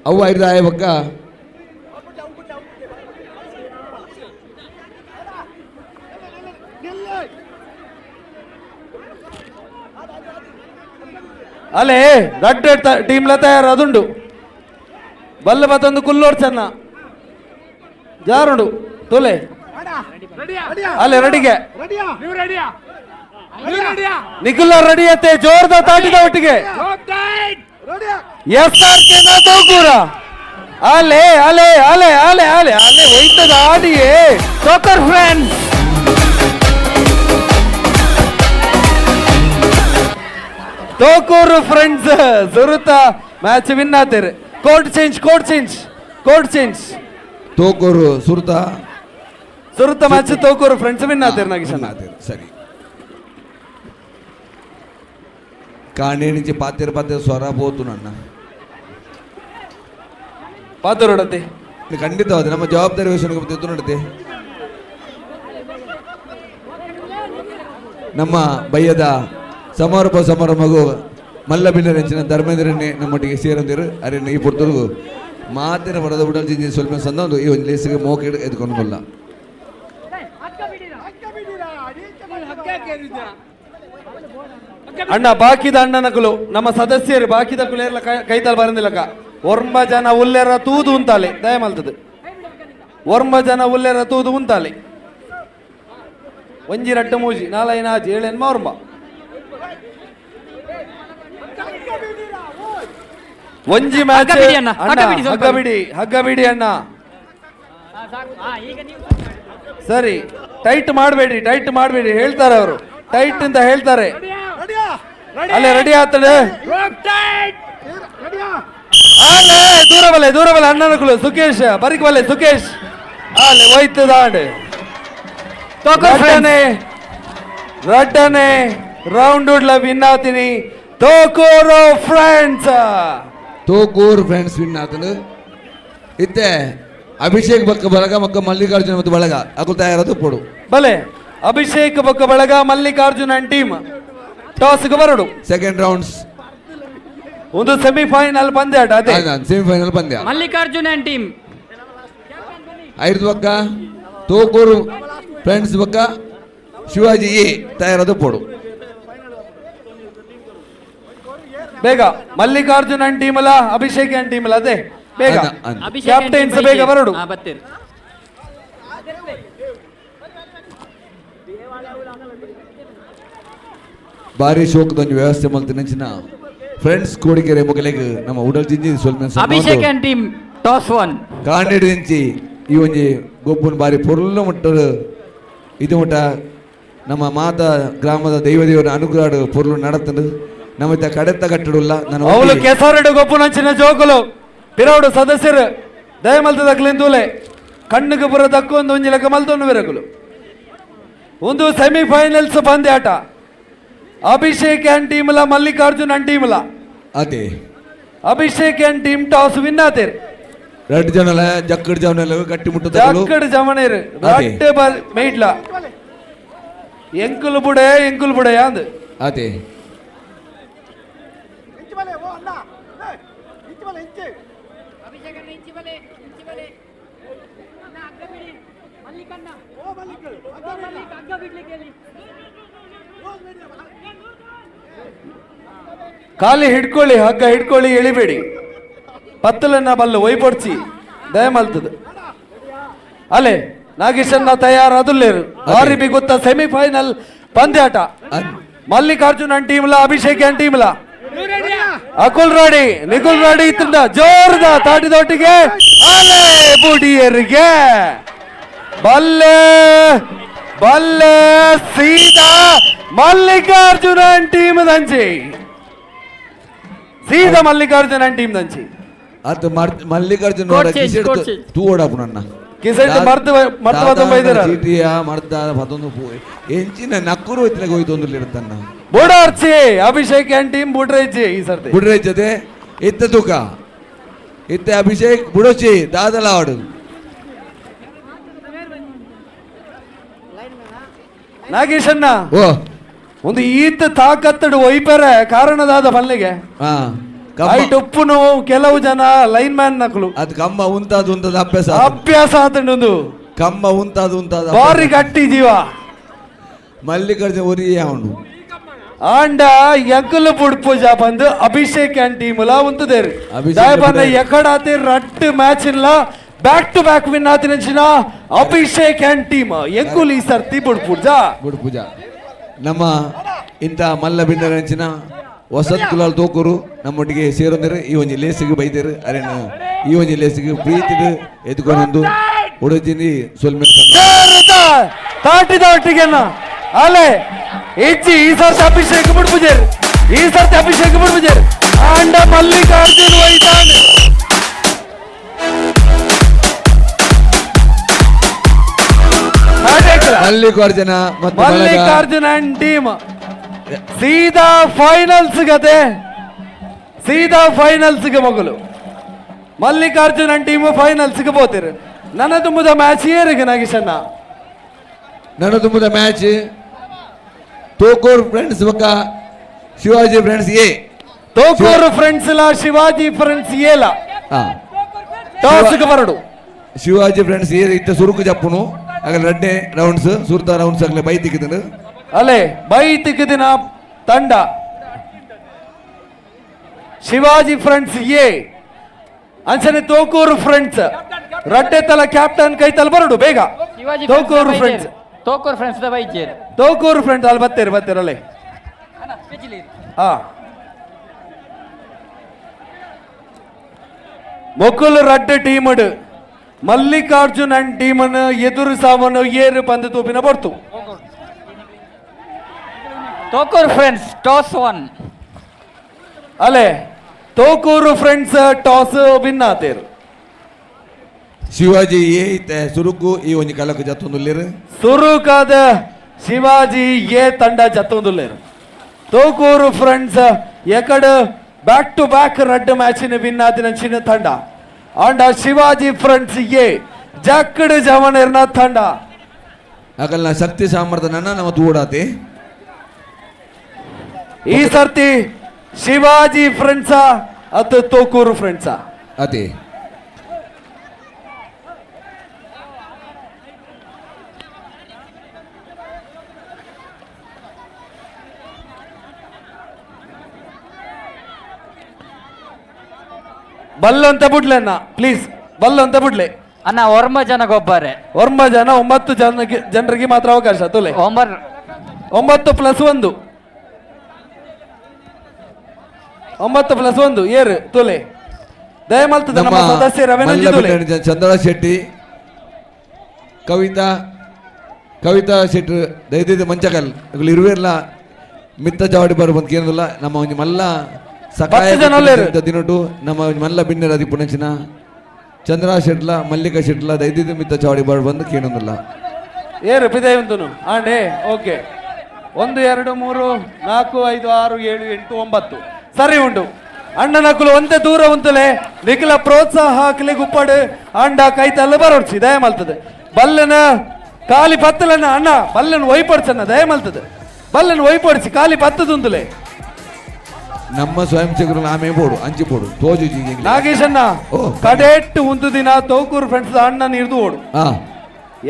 ಅವು ಐದು ಆಯ ಬೊಕ್ಕ ಅಲ್ಲೇ ದೊಡ್ಡ ಟೀಮ್ಲ ತಯಾರು ಅದುಂಡು ಬಲ್ಲ ಬತ್ತೊಂದು ಕುಲ್ಲೋರ್ ಚೆನ್ನ ಜಾರುಂಡು ತೊಲೆ ಅಲ್ಲೇ ರೆಡಿಗೆ ನಿಖಿಲ ರೆಡಿ ಅತ್ತೆ ಜೋರ್ದ ತಾಟಿದ ಒಟ್ಟಿಗೆ S R K ತೋಕೂರ ಅಲೆ ಅಲೆ ಅಲೆ ಅಲೆ ಅಲೆ ಅಲೆ ಒಯ್ತದ ಆಡಿಯೇ ತೋಕೂರ್ ಫ್ರೆಂಡ್ಸ್ ತೋಕೂರು ಫ್ರೆಂಡ್ಸ್ ಸುರುತ ಮ್ಯಾಚ್ ವಿನ್ ಆತೀರಿ court change court change court change Thokur ಸುರುತ ಸುರುತ match Thokur friends win ಆತೀರಿ Nagesh ಸರಿ ಕಾಣೆ ಪಾತಿರ ಪಾತಿರ ಸ್ವರ ಪೋತು ನನ್ನ ಪಾತಿರೋಡತ್ತೆ ಖಂಡಿತವಾದ ನಮ್ಮ ಜವಾಬ್ದಾರಿ ವಹಿಸಿಕೊಂಡು ನೋಡುತ್ತೆ ನಮ್ಮ ಬಯ್ಯದ ಸಮಾರೋಪ ಸಮಾರಂಭಗೂ ಮಲ್ಲ ನೆಚ್ಚಿನ ಧರ್ಮೇಂದ್ರನ್ನೇ ನಮ್ಮೊಟ್ಟಿಗೆ ಸೇರೊಂದಿರು ಅರೆ ಈ ಪುರ್ತರಿಗೂ ಮಾತಿನ ಬರದ ಬಿಡಲ್ ಜಿಂಜಿ ಸ್ವಲ್ಪ ಸಂದೊಂದು ಈ ಒಂದು ಲೇಸಿಗೆ ಮೋಕಿಡ್ ಎದ್ಕೊಂಡು ಬಲ್ಲ ಅಣ್ಣ ಬಾಕಿದ ಅಣ್ಣನಕುಲು ನಮ್ಮ ಸದಸ್ಯರು ಬಾಕಿದ ಕುಲೇರ್ಲ ಕೈತಲ್ ಬರಂದಿಲ್ಲಕ ಒರ್ಂಬ ಜನ ಉಲ್ಲೆರ ತೂದು ಉಂತಾಲೆ ದಯ ಮಲ್ತದೆ ಒರ್ಂಬ ಜನ ಉಲ್ಲೆರ ತೂದು ಉಂತಾಲೆ ಒಂಜಿ ರಡ್ಡು ಮೂಜಿ ನಾಲೈನ ಆಜಿ ಏಳೆನ್ಮ ಒರ್ಂಬ ಒಂಜಿ ಮ್ಯಾಚ್ ಹಗ್ಗ ಬಿಡಿ ಹಗ್ಗ ಬಿಡಿ ಅಣ್ಣ ಸರಿ ಟೈಟ್ ಮಾಡಬೇಡಿ ಟೈಟ್ ಮಾಡಬೇಡಿ ಹೇಳ್ತಾರೆ ಅವರು ಟೈಟ್ ಅಂತ ಹೇಳ್ತಾರೆ ಅಲ್ಲೇ ರೆಡಿ ಆಗ್ತದೆ ಅಲ್ಲೇ ದೂರ ಬಲ್ಲೆ ದೂರ ಬಲ್ಲೆ ಅಣ್ಣನಕುಲು ಸುಕೇಶ್ ಬರಿಕ್ ಬಲ್ಲೆ ಸುಕೇಶ್ ಅಲ್ಲೇ ಹೋಯ್ತದ ರಡ್ಡನೆ ರಡ್ಡನೆ ರೌಂಡ್ ವಿನ್ ಆತೀನಿ Thokur friends Thokur friends win ಆತನು ಇತ್ತೆ Abhishek ಬಕ್ಕ ಬಳಗ ಮಕ್ಕ ಮಲ್ಲಿಕಾರ್ಜುನ ಮತ್ತು ಬಳಗ ಅಕು ತಯಾರದು ಪೋಡು. ಬಲೆ ಅಭಿಷೇಕ್ ಬೊಕ್ಕ ಬಳಗ ಮಲ್ಲಿಕಾರ್ಜುನ ಟೀಮ್ ಟಾಸ್ಗೆ ಬರಡು. ಸೆಕೆಂಡ್ ರೌಂಡ್ಸ್ ಒಂದು ಸೆಮಿಫೈನಲ್ ಪಂದ್ಯ ಅದೇ. ಸೆಮಿಫೈನಲ್ ಪಂದ್ಯ. ಮಲ್ಲಿಕಾರ್ಜುನ ಟೀಮ್ ಐದು ಬಕ್ಕ ತೋಕೂರು ಫ್ರೆಂಡ್ಸ್ ಬಕ್ಕ ಶಿವಾಜಿ ಎ ತಯಾರದು ಪೋಡು. ಬೇಗ ಮಲ್ಲಿಕಾರ್ಜುನ ಟೀಮ್ ಅಲ್ಲ ಅಭಿಷೇಕ್ ಟೀಮ್ ಅಲ್ಲ ಅದೇ ಬೇಗ ಕ್ಯಾಪ್ಟನ್ಸ್ ಬೇಗ ಬರಡು. ಬಾರಿ ಶೋಕದೊಂದು ವ್ಯವಸ್ಥೆ ಮಲ್ತಿನ ಫ್ರೆಂಡ್ಸ್ ಕೋಡಿಕೆರೆ ಮೊಗಲಿಗೆ ನಮ್ಮ ಉಡಲ್ ಜಿಂಜಿ ಸ್ವಲ್ಪ ಅಭಿಷೇಕ್ team toss one ಕಾಂಡೆಡ್ ದಿಂಚಿ ಈ ಒಂಜಿ ಗೊಬ್ಬನ ಬಾರಿ ಪೊರ್ಲು ಮುಟ್ಟರು ಇದು ಮುಟ್ಟ ನಮ್ಮ ಮಾತ ಗ್ರಾಮದ ದೈವ ದೇವರ ಅನುಗ್ರಹ ಪೊರ್ಲು ನಡತಂಡು ನಮ್ಮ ಇತ್ತ ಕಡೆತ್ತ ಕಟ್ಟಡುಲ್ಲ. ನಾನು ಅವಳು ಕೆಸರಡು ಗೊಬ್ಬುನಂಚಿನ ಜೋಕುಲು ಪಿರೌಡು ಸದಸ್ಯರು ದಯಮಲ್ತದಕ್ಲಿಂದೂಲೆ ಕಣ್ಣಿಗೆ ಬುರ ದಕ್ಕೊಂದು ಒಂಜಿ ಲೆಕ್ಕ ಮಲ್ತೊಂದು ವಿರಗುಲು. ಒಂದು ಸೆಮಿಫೈನಲ್ಸ್ ಪಂದ್ಯಾಟ ಅಭಿಷೇಕ್ ಅಂಡ್ ಟೀಮ್ಲ ಮಲ್ಲಿಕಾರ್ಜುನ್ ಅಂಡ್ ಟೀಮ್ಲ. ಅದೇ Abhishek and team toss win ಆತೇರ್. ರಡ್ಡು ಜನಲ ಜಕ್ಕಡ್ ಜವನೆಲ್ಲ ಗಟ್ಟಿ ಮುಟ್ಟು ಜಕ್ಕಡ್ ಜವನೇರು ರಡ್ಡು ಮೇಡ್ಲ ಎಂಕುಲು ಬುಡೆ ಎಂಕುಲು ಬುಡೆ ಅಂದ್ ಅದೇ. ಖಾಲಿ ಹಿಡ್ಕೊಳ್ಳಿ ಹಗ್ಗ ಹಿಡ್ಕೊಳ್ಳಿ ಎಳಿಬೇಡಿ ಪತ್ತಲನ್ನ ಬಲ್ಲು ಒಯ್ಪೊಡ್ಚಿ ದಯಮಲ್ತದ ಅಲೆ ನಾಗೇಶನ್ನ ತಯಾರಾದುಲ್ಲೇರು ಬಾರಿ ಬಿಗುತ್ತ ಸೆಮಿಫೈನಲ್ ಪಂದ್ಯಾಟ. ಮಲ್ಲಿಕಾರ್ಜುನ್ ಅಂಡ್ ಟೀಮ್ಲ ಅಭಿಷೇಕ್ ಅಂಡ್ ಟೀಮ್ಲ ಅಕುಲ್ ರಾಡಿ ನಿಕುಲ್ ರಾಡಿ ಇತ್ತಿಂದ ಜೋರದ ತಾಟಿದೊಟ್ಟಿಗೆ ಅಲೆ ಬುಡಿಯರಿಗೆ ಬಲ್ಲೆ ಬಲ್ಲೆ ಸೀದಾ ಮಲ್ಲಿಕಾರ್ಜುನ ಟೀಮ್ ದಂಚಿ ಸೀದಾ ಮಲ್ಲಿಕಾರ್ಜುನ ಟೀಮ್ ದಂಚಿ. ಅದು ಮಲ್ಲಿಕಾರ್ಜುನ ತೂ ಓಡಾಪು ನನ್ನ ಕಿಸೆಟ್ ಮರ್ತು ಮರ್ತು ಪತ್ತೊಂಬೈದರ ಚೀಟಿಯ ಮರ್ದ ಪತ್ತೊಂದು ಪೂ ಎಂಚಿನ ನಕ್ಕುರು ಹೋಯ್ತಿನ ಹೋಯ್ತು ಇರುತ್ತನ್ನ ಬುಡಾರ್ಚಿ ಅಭಿಷೇಕ್ ಅಂಡ್ ಟೀಮ್ ಬುಡ್ರೈಚಿ ಈ ಸರ್ತಿ ಬುಡ್ರೈಚದೆ ಇತ್ತ ತೂಕ ಇತ್ತ ಅಭಿಷೇಕ್ ಬುಡೋಚಿ ದಾದಲ ಆಡು. ನಾಗೇಶಣ್ಣ ಒಂದು ಈತ ತಾಕತ್ತಡು ಒಯ್ಪರೆ ಕಾರಣದಾದ ಪಲ್ಲಿಗೆ ಉಪ್ಪುನು ಕೆಲವು ಜನ ಲೈನ್ ಮ್ಯಾನ್ ನಕಲು ಅದು ಕಂಬ ಉಂತಾದ ಉಂತಾದ ಅಭ್ಯಾಸ ಅಭ್ಯಾಸ ಆತಂಡು ಕಂಬ ಉಂತಾದ ಉಂತಾದ ಬಾರಿ ಗಟ್ಟಿ ಜೀವ ಮಲ್ಲಿಕಾರ್ಜುನ ಒರಿಯೇ ಅವನು ಆಂಡ ಎಂಕುಲು ಪುಡ್ಪುಜ ಬಂದು ಅಭಿಷೇಕ್ ಅಂಡ್ ಟೀಮ್ ಲ ಉಂತದೇರು ದಾಯಬಂದ ಎಕಡಾತಿ ರಟ್ಟು ಮ್ಯಾಚ್ ಇಲ್ಲ back to back win ಆತಿನ ಅಭಿಷೇಕ್ and team ಎಂಕುಲು ಈ ಸರ್ತಿ ಬುಡ್ಪುಜ ಬುಡ್ಪುಜ. ನಮ್ಮ ಇಂಥ ಮಲ್ಲ ಬಿಂಡರಂಚಿನ ವಸಂತ್ ಕುಲಾಲ್ ತೋಕೂರು ನಮ್ಮೊಟ್ಟಿಗೆ ಸೇರೊಂದಿರು ಈ ಒಂಜಿ ಲೇಸಿಗೆ ಬೈದೇರು ಅರೇನು ಈ ಒಂಜಿ ಲೇಸಿಗೆ ಪ್ರೀತಿಡು ಎದ್ಕೊಂಡೊಂದು ಉಡುಜಿನಿ ಸೊಲ್ಮೆ ತಾಟಿದ ಒಟ್ಟಿಗೆ ಅಲೆ ಇಜ್ಜಿ ಈ ಸರ್ತಿ ಅಭಿಷೇಕ್ ಬಿಡ್ಪುಜೇರು ಈ ಸರ್ತಿ ಅಭಿಷೇಕ್ ಬಿಡ್ಪುಜೇರು ಆಂಡ ಮಲ್ಲಿಕಾರ್ಜುನ್ ಒಯ್ತಾನೆ. ಮಲ್ಲಿಕಾರ್ಜುನ ಮಲ್ಲಿಕಾರ್ಜುನ ಅಂಡ್ ಟೀಮ್ ಸೀದಾ ಫೈನಲ್ಸ್ ಗತೆ ಸೀದಾ ಫೈನಲ್ಸ್ಗೆ ಮಗಲು ಮಲ್ಲಿಕಾರ್ಜುನ್ ಅಂಡ್ ಟೀಮ್ ಫೈನಲ್ಸ್ಗೆ ಹೋಗ್ತೀರಿ. ನನ್ನ ತುಂಬುದ ಮ್ಯಾಚ್ ಏರಿಗೆ ನಾಗೇಶಣ್ಣ? ನನ್ನ ತುಂಬುದ ಮ್ಯಾಚ್ ತೋಕೂರ್ ಫ್ರೆಂಡ್ಸ್ ಬಕ್ಕ Shivaji friends A. Thokur friends ಲ ಶಿವಾಜಿ ಫ್ರೆಂಡ್ಸ್ ಏಲ ಟಾಸ್ಗೆ ಬರಡು. ಶಿವಾಜಿ ಫ್ರೆಂಡ್ಸ್ ಎ ಇತ್ತ ಸುರುಕು ಜಪ್ಪುನು ಆಗಲ ರಡ್ಡೆ ರೌಂಡ್ಸ್ ಸುರ್ತ ರೌಂಡ್ಸ್ ಆಗಲೇ ಬೈ ತಿಕ್ಕಿದನು ಅಲೆ ಬೈ ತಿಕ್ಕಿದಿನ ತಂಡ ಶಿವಾಜಿ ಫ್ರೆಂಡ್ಸ್ ಎ ಅಂಚನೆ ತೋಕೂರು ಫ್ರೆಂಡ್ಸ್ ರಡ್ಡೆ ತಲ ಕ್ಯಾಪ್ಟನ್ ಕೈ ತಲ ಬರಡು ಬೇಗ. ತೋಕೂರು ಫ್ರೆಂಡ್ಸ್ ತೋಕೂರು ಫ್ರೆಂಡ್ಸ್ ದ ಬೈಜೇರು ತೋಕೂರು ಫ್ರೆಂಡ್ಸ್ ಅಲ್ಲಿ ಬರ್ತೀರಿ ಬರ್ತೀರಲ್ಲೇ. ಹಾ ಮೊಕುಲ್ ರಡ್ಡೆ team Mallikarjun and team ಎದುರು ಸಾವನು ಏರು ಪಂದು ತೂಪಿನ ಬರ್ತು. ತೋಕೂರು friends toss one ಅಲೆ Thokur friends toss win ಆತೇರು. Shivaji ಎ ಇತ್ತೆ ಸುರುಕು ಈ ಒಂಜಿ ಕಲಕು ಜತ್ತೊಂದುಲ್ಲೇರು ಸುರುಕಾದ ಶಿವಾಜಿ ಎ ತಂಡ ಜತ್ತೊಂದುಲ್ಲೇರು. ತೋಕೂರು ಫ್ರೆಂಡ್ಸ್ ಎಕಡ back to back ರಡ್ಡು ಮ್ಯಾಚಿನ ವಿನ್ ಆದಿನ ಚಿನ್ನ ತಂಡ. ಆಂಡ ಶಿವಾಜಿ ಫ್ರೆಂಡ್ಸ್ ಎ ಜಕ್ಕಡು ಜವನೆರ್ನ ತಂಡ. ಅಕಲ್ನ ಶಕ್ತಿ ಸಾಮರ್ಥ್ಯನ ನಮ್ಮ ತೂಡಾತಿ. ಈ ಸರ್ತಿ ಶಿವಾಜಿ ಫ್ರೆಂಡ್ಸಾ ಅತ್ತ ತೋಕೂರು ಫ್ರೆಂಡ್ಸಾ? ಅತಿ ಬಲ್ಲಂತ ಬಿಡ್ಲೆ ಅಣ್ಣ, ಪ್ಲೀಸ್ ಬಲ್ಲಂತ ಬಿಡ್ಲೆ ಅಣ್ಣ. ಒರ್ಮ ಜನ ಗೊಬ್ಬರೆ, ಒರ್ಮ ಜನ, 9 ಜನರಿಗೆ ಮಾತ್ರ ಅವಕಾಶ. ತುಲೆ 9 ಪ್ಲಸ್ 1, 9 ಪ್ಲಸ್ 1 ಏರು ತುಲೆ ದಯಮಲ್ತದ ನಮ್ಮ ಸದಸ್ಯರ ಚಂದ್ರ ಶೆಟ್ಟಿ, ಕವಿತಾ, ಕವಿತಾ ಶೆಟ್ಟಿ ದಯದಿದ್ದು ಮಂಚಕಲ್ ಇರುವೆಲ್ಲ ಮಿತ್ತ ಜಾವಡಿ ಬರು ಬಂದು ಕೇಂದ್ರ ನಮ್ಮ ಒಂಜಿ ಮಲ್ಲ ಸಕಾಯ ದಿನಟು ನಮ್ಮ ಒಂಜಿ ಮಲ್ಲ ಬಿನ್ನೆರ ಪುಣಚಿನ ಚಂದ್ರ ಶೆಟ್ಲ ಮಲ್ಲಿಕಾ ಶೆಟ್ಲ ದಯದಿದ್ದು ಮಿತ್ತ ಚಾವಡಿ ಬರು ಬಂದು ಕೇಳೊಂದಿಲ್ಲ. ಏರು ಪಿದೆ ಉಂಟುನು ಆಂಡೆ. ಓಕೆ, 1 2 3 4 5 6 7 8 9 ಸರಿ ಉಂಟು. ಅಣ್ಣನಕುಲು ಒಂತೆ ದೂರ ಉಂತಲೆ ನಿಖಿಲ ಪ್ರೋತ್ಸಾಹ ಹಾಕ್ಲಿ ಗುಪ್ಪಡು ಅಂಡ ಕೈತಲ್ಲ ಬರೋಡ್ಸಿ ದಯ ಮಲ್ತದೆ. ಬಲ್ಲನ ಖಾಲಿ ಪತ್ತಲನ್ನ ಅಣ್ಣ ಬಲ್ಲನ ಒಯ್ಪಡ್ಸಣ್ಣ ದಯ ಮಲ್ತದೆ. ಬಲ್ಲನ ಒಯ್ಪಡಿಸಿ ಖಾಲಿ ಪತ್ತದುಂತಲೆ. ನಮ್ಮ ಸ್ವಯಂ ಸೇವಕರು ಆಮೆ ಬೋಡು ಅಂಚಿ ಬೋಡು ತೋಜು ನಾಗೇಶ್ ಅಣ್ಣ ಕಡೆಟ್ಟು ಒಂದು ದಿನ ತೋಕೂರು ಫ್ರೆಂಡ್ಸ್ ಅಣ್ಣ ನೀರ್ದು ಓಡು.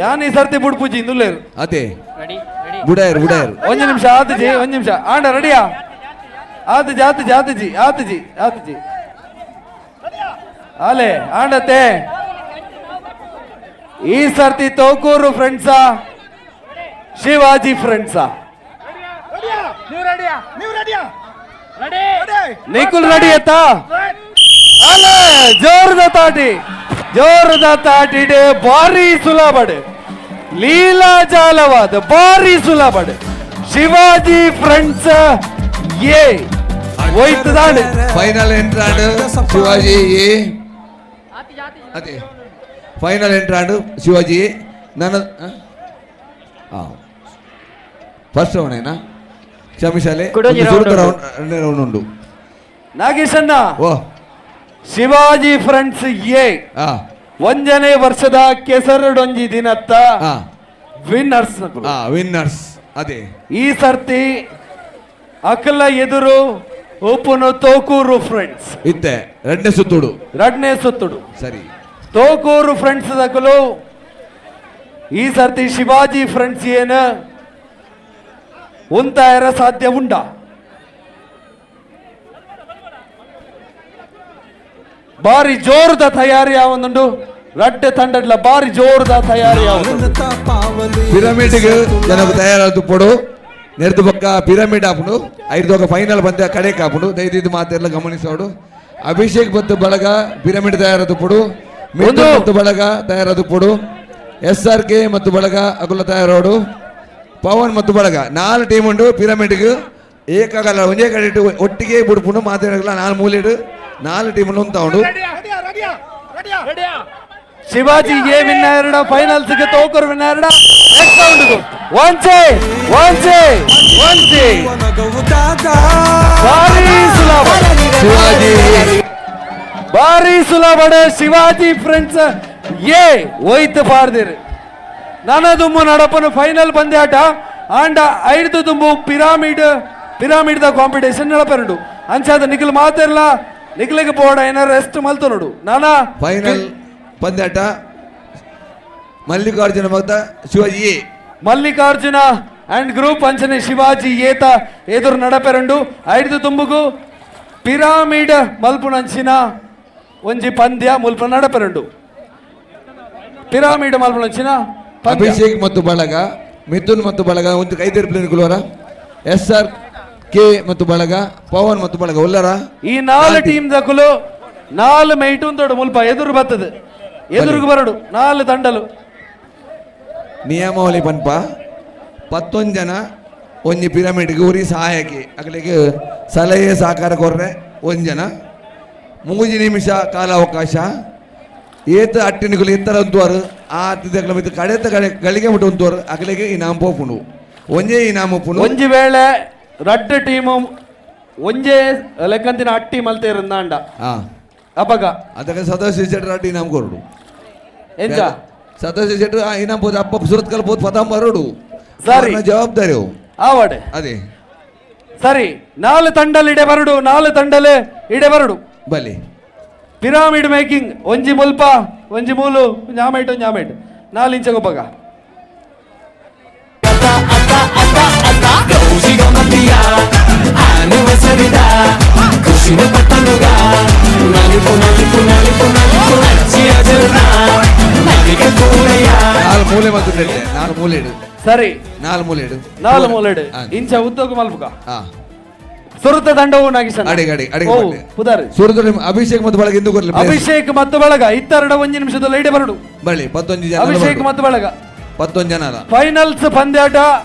ಯಾನ್ ಈ ಸರ್ತಿ ಬುಡ್ಪುಜಿ ಇಂದುಲ್ಲೇರು. ಅದೇ ಬುಡಾಯರು ಬುಡಾಯರು. ಒಂದು ನಿಮಿಷ ಆತಜಿ, ಒಂದು ನಿಮಿಷ ಆಂಡ ರೆಡಿಯಾ? ಆತಜಿ ಆತಜಿ ಆತಜಿ ಆತಜಿ ಆತಜಿ ಅಲೆ ಆಂಡತೆ. ಈ ಸರ್ತಿ ತೋಕೂರು ಫ್ರೆಂಡ್ಸಾ ಶಿವಾಜಿ ಫ್ರೆಂಡ್ಸಾ? ನಿಖುಲ್ ರೆಡಿ ಆಯ್ತಾ? ಅಲೆ ಜೋರದ ತಾಟಿ, ಜೋರದ ತಾಟಿಡೆ ಭಾರಿ ಸುಲಭಡೆ, ಲೀಲಾ ಜಾಲವಾದ ಭಾರಿ ಸುಲಭಡೆ. ಶಿವಾಜಿ ಫ್ರೆಂಡ್ಸ್ ಎ ಹೋಯ್ತದಾಂಡ್ ಫೈನಲ್ ಎಂಟ್ರಾಂಡ್ ಶಿವಾಜಿ ಎ. ಅದೇ ಫೈನಲ್ ಎಂಟ್ರಾಂಡ್ ಶಿವಾಜಿ ಎ. ನನ್ನ ಫಸ್ಟ್ ರೌಂಡ್ ಏನಾ? ಕ್ಷಮಿಸಲೆ, ರೌಂಡ್ ಉಂಟು. ನಾಗೇಶ್ ಅಣ್ಣ, ಶಿವಾಜಿ ಫ್ರೆಂಡ್ಸ್ ಎ ಒಂಜನೇ ವರ್ಷದ ಕೆಸರುಡೊಂಜಿ ದಿನತ್ತ ವಿನ್ನರ್ಸ್, ವಿನ್ನರ್ಸ್. ಅದೇ ಈ ಸರ್ತಿ ಅಕಲ ಎದುರು ಉಪ್ಪುನು ತೋಕೂರು ಫ್ರೆಂಡ್ಸ್ ಇತ್ತೆ ಎರಡನೇ ಸುತ್ತುಡು, ಎರಡನೇ ಸುತ್ತುಡು. ಸರಿ, ತೋಕೂರು ಫ್ರೆಂಡ್ಸ್ ದಕಲು ಈ ಸರ್ತಿ ಶಿವಾಜಿ ಫ್ರೆಂಡ್ಸ್ ಏನು ಉಂತಾಯರ ಸಾಧ್ಯ ಉಂಡ? ಬಾರಿ ಜೋರದ ತಯಾರಿ ಯಾವೊಂದುಂಡು ರಡ್ಡೆ ತಂಡಡ್ಲ ಬಾರಿ ಜೋರದ ತಯಾರಿ ಯಾವೊಂದುಂಡು. ಪಿರಮಿಡ್ ಜನకు ತಯಾರಾದ ಪೊಡು ನೆರ್ದು ಪಕ್ಕ ಪಿರಮಿಡ್ ಆಪುಂಡು ಐದು ಫೈನಲ್ ಬಂದ ಕಡೆ ಕಾಪುಂಡು. ದಯದಿದ್ದು ಮಾತೆಲ್ಲ ಗಮನಿಸೋಡು. ಅಭಿಷೇಕ್ ಮತ್ತು ಬಳಗ ಪಿರಮಿಡ್ ತಯಾರಾದ ಪೊಡು, ಮಿಥುನ್ ಮತ್ತು ಬಳಗ ತಯಾರಾದ ಪೊಡು, S R K ಮತ್ತು ಬಳಗ ಅಗುಲ ತಯಾರೋಡು, ಪವನ್ ಮತ್ತು ಬಳಗ 4 ಟೀಮ್ ಉಂಡು ಪಿರಮಿಡ್ಗೆ ಏಕಾಗಲ್ಲ ಒಂದೇ ಕಡೆ ಇಟ್ಟು ಒಟ್ಟಿಗೆ ಬುಡ್ಪುಂಡು ಮಾತಾಡಲ್ಲ. 4 ಮೂಲೆಡು 4 ಟೀಮ್ ಉಂಟು ಉಂಟು. ಶಿವಾಜಿ ಎ ವಿನ್ನ ಫೈನಲ್ಸ್ ಗೆ ತೋಕೂರು ವಿನ್ನ ನೆಕ್ಸ್ಟ್ ರೌಂಡ್ ಒಂಚೆ ಒಂಚೆ ಒಂಚೆ ಭಾರಿ ಸುಲಭ ಶಿವಾಜಿ, ಭಾರಿ ಸುಲಭ. ಶಿವಾಜಿ ಫ್ರೆಂಡ್ಸ್ ಎ ಹೋಯ್ತು ಪಾರ್ದಿರು. ನನದುಂಬು ನಡಪನು ಫೈನಲ್ ಪಂದ್ಯಾಟ ಆಂಡ ಐದು ದುಂಬು pyramid pyramid the competition ನಡಪೆರಡು ಅಂಚಾದ ನಿಖಿಲ್ ಮಾತಿರ್ಲ ನಿಖಿಲಿಗೆ ಬೋರ್ಡ್ ಏನಾರ ರೆಸ್ಟ್ ಮಲ್ತು ನೋಡು. ನಾನಾ ಫೈನಲ್ ಪಂದ್ಯಾಟ ಮಲ್ಲಿಕಾರ್ಜುನ ಮಗ್ದ ಶಿವಾಜಿ, ಮಲ್ಲಿಕಾರ್ಜುನ ಅಂಡ್ ಗ್ರೂಪ್ ಅಂಚನೆ ಶಿವಾಜಿ ಏತ ಎದುರು ನಡಪೆರಂಡು. ಐದು ತುಂಬುಗು ಪಿರಾಮಿಡ್ ಮಲ್ಪುನಂಚಿನ ಒಂಜಿ ಪಂದ್ಯ ಮುಲ್ಪ ನಡಪೆರಂಡು. ಪಿರಾಮಿಡ್ ಮಲ್ಪುನಂಚಿನ ಅಭಿಷೇಕ್ ಮತ್ತು ಬಳಗ, ಮಿಥುನ್ ಮತ್ತು ಬಳಗ ಒಂದು ಕೈ ತೆರಪಿನ S R K ಮತ್ತು ಬಳಗ, ಪವನ್ ಮತ್ತು ಬಳಗ ಉಲ್ಲರ ಈ 4 ಟೀಮ್ ದಕುಲು 4 ಮೈಟು ದೊಡ್ಡ ಮುಲ್ಪ ಎದುರು ಬರ್ತದೆ, ಎದುರುಗು ಬರಡು 4 ತಂಡಲು. ನಿಯಮಾವಳಿ ಪನ್ಪ 11 ಜನ ಒಂಜಿ ಪಿರಮಿಡ್ಗೆ ಉರಿ ಸಹಾಯಕ್ಕೆ ಅಗಲಿಗೆ ಸಲಹೆ ಸಹಕಾರ ಕೊರ್ರೆ 1 ಜನ 3 ನಿಮಿಷ ಕಾಲಾವಕಾಶ. ಏತ ಅಟ್ಟಿನಿಗಳು ಎತ್ತರ ಉಂತುವರು ಆ ಅತ್ತಿದಕ್ಲ ಮಿತ್ತು ಕಡೆತ ಕಡೆ ಗಳಿಗೆ ಮುಟ್ಟು ಉಂತುವರು ಅಗಲಿಗೆ ಇನಾಮ್ ಪೋಪುಂಡು ಒಂಜೇ ಇನಾಮ್ ಉಪ್ಪುಂಡು. ಒಂಜಿ ವೇಳೆ ರಡ್ಡು ಟೀಮು ಒಂಜೇ ಲೆಕ್ಕಂತಿನ ಅಟ್ಟಿ ಮಲ್ತೇರುಂದಾಂಡ ಅಪಗ ಅದಕ್ಕೆ ಸದಸ್ಯ ಅಡ್ಡಿ ಇನಾಮ್ ಕೊರಡು ಎಂಚ Satosh ಶೆಟ್ರು ಇನಾಮ್ ಪೋದು ಅಪ್ಪ ಸುರತ್ಕಲ್ ಪೋದು ಪತಾಂ ಬರೋಡು. ಸರಿ. ಜವಾಬ್ದಾರಿ ಅವು. ಆವಡೆ. ಅದೇ. ಸರಿ, ನಾಲ್ ತಂಡಲ್ ಇಡೆ ಬರಡು, ನಾಲ್ ತಂಡಲ್ ಇಡೆ ಬರಡು. ಬಲಿ. ಪಿರಾಮಿಡ್ ಮೇಕಿಂಗ್ ಒಂಜಿ ಮುಲ್ಪ ಒಂಜಿ ಮೂಲು ಒಂಜಿ ಆಮೇಟ್ ಒಂಜಿ ಆಮೇಟ್ ನಾಲ್ ಇಂಚ ಗೊಬ್ಬಗ. ನಾಲ್ ಮೂಲೆ ಮತ್ತು ನಾಲ್ ಮೂಲೆ ಇಡು. ಸರಿ. ನಾಲ್ ಮೂಲೆ ಇಡು. ನಾಲ್ ಮೂಲೆ ಇಡು. ಇಂಚ ಉದ್ದೋಗ ಮಲ್ಪುಗ. ಸುರುತ ದಂಡವು ನಾಗಿಸಣ್ಣ. ಅಡಿಗೆ, ಅಡಿಗೆ, ಅಡಿಗೆ ಓ, ಮಾಡ್ಲಿ. ಪುದಾರ್. ಸುರುತ ಅಭಿಷೇಕ್ ಮತ್ತು ಬಳಗ ಇಂದು ಕೊರ್ಲಿ, please. Abhishek ಮತ್ತು ಬಳಗ ಇತ್ತೆರಡು ಒಂಜಿ ನಿಮಿಷದಲ್ಲಿ ಇಡೆ ಬರಡು. ಬಳ್ಳಿ, ಪತ್ತೊಂಜಿ ಜನ ಅಭಿಷೇಕ್ ಬರಡು. ಮತ್ತು ಬಳಗ. ಪತ್ತೊಂದು ಜನ ಅಲ್ಲ. ಫೈನಲ್ಸ್ ಪಂದ್ಯಾಟ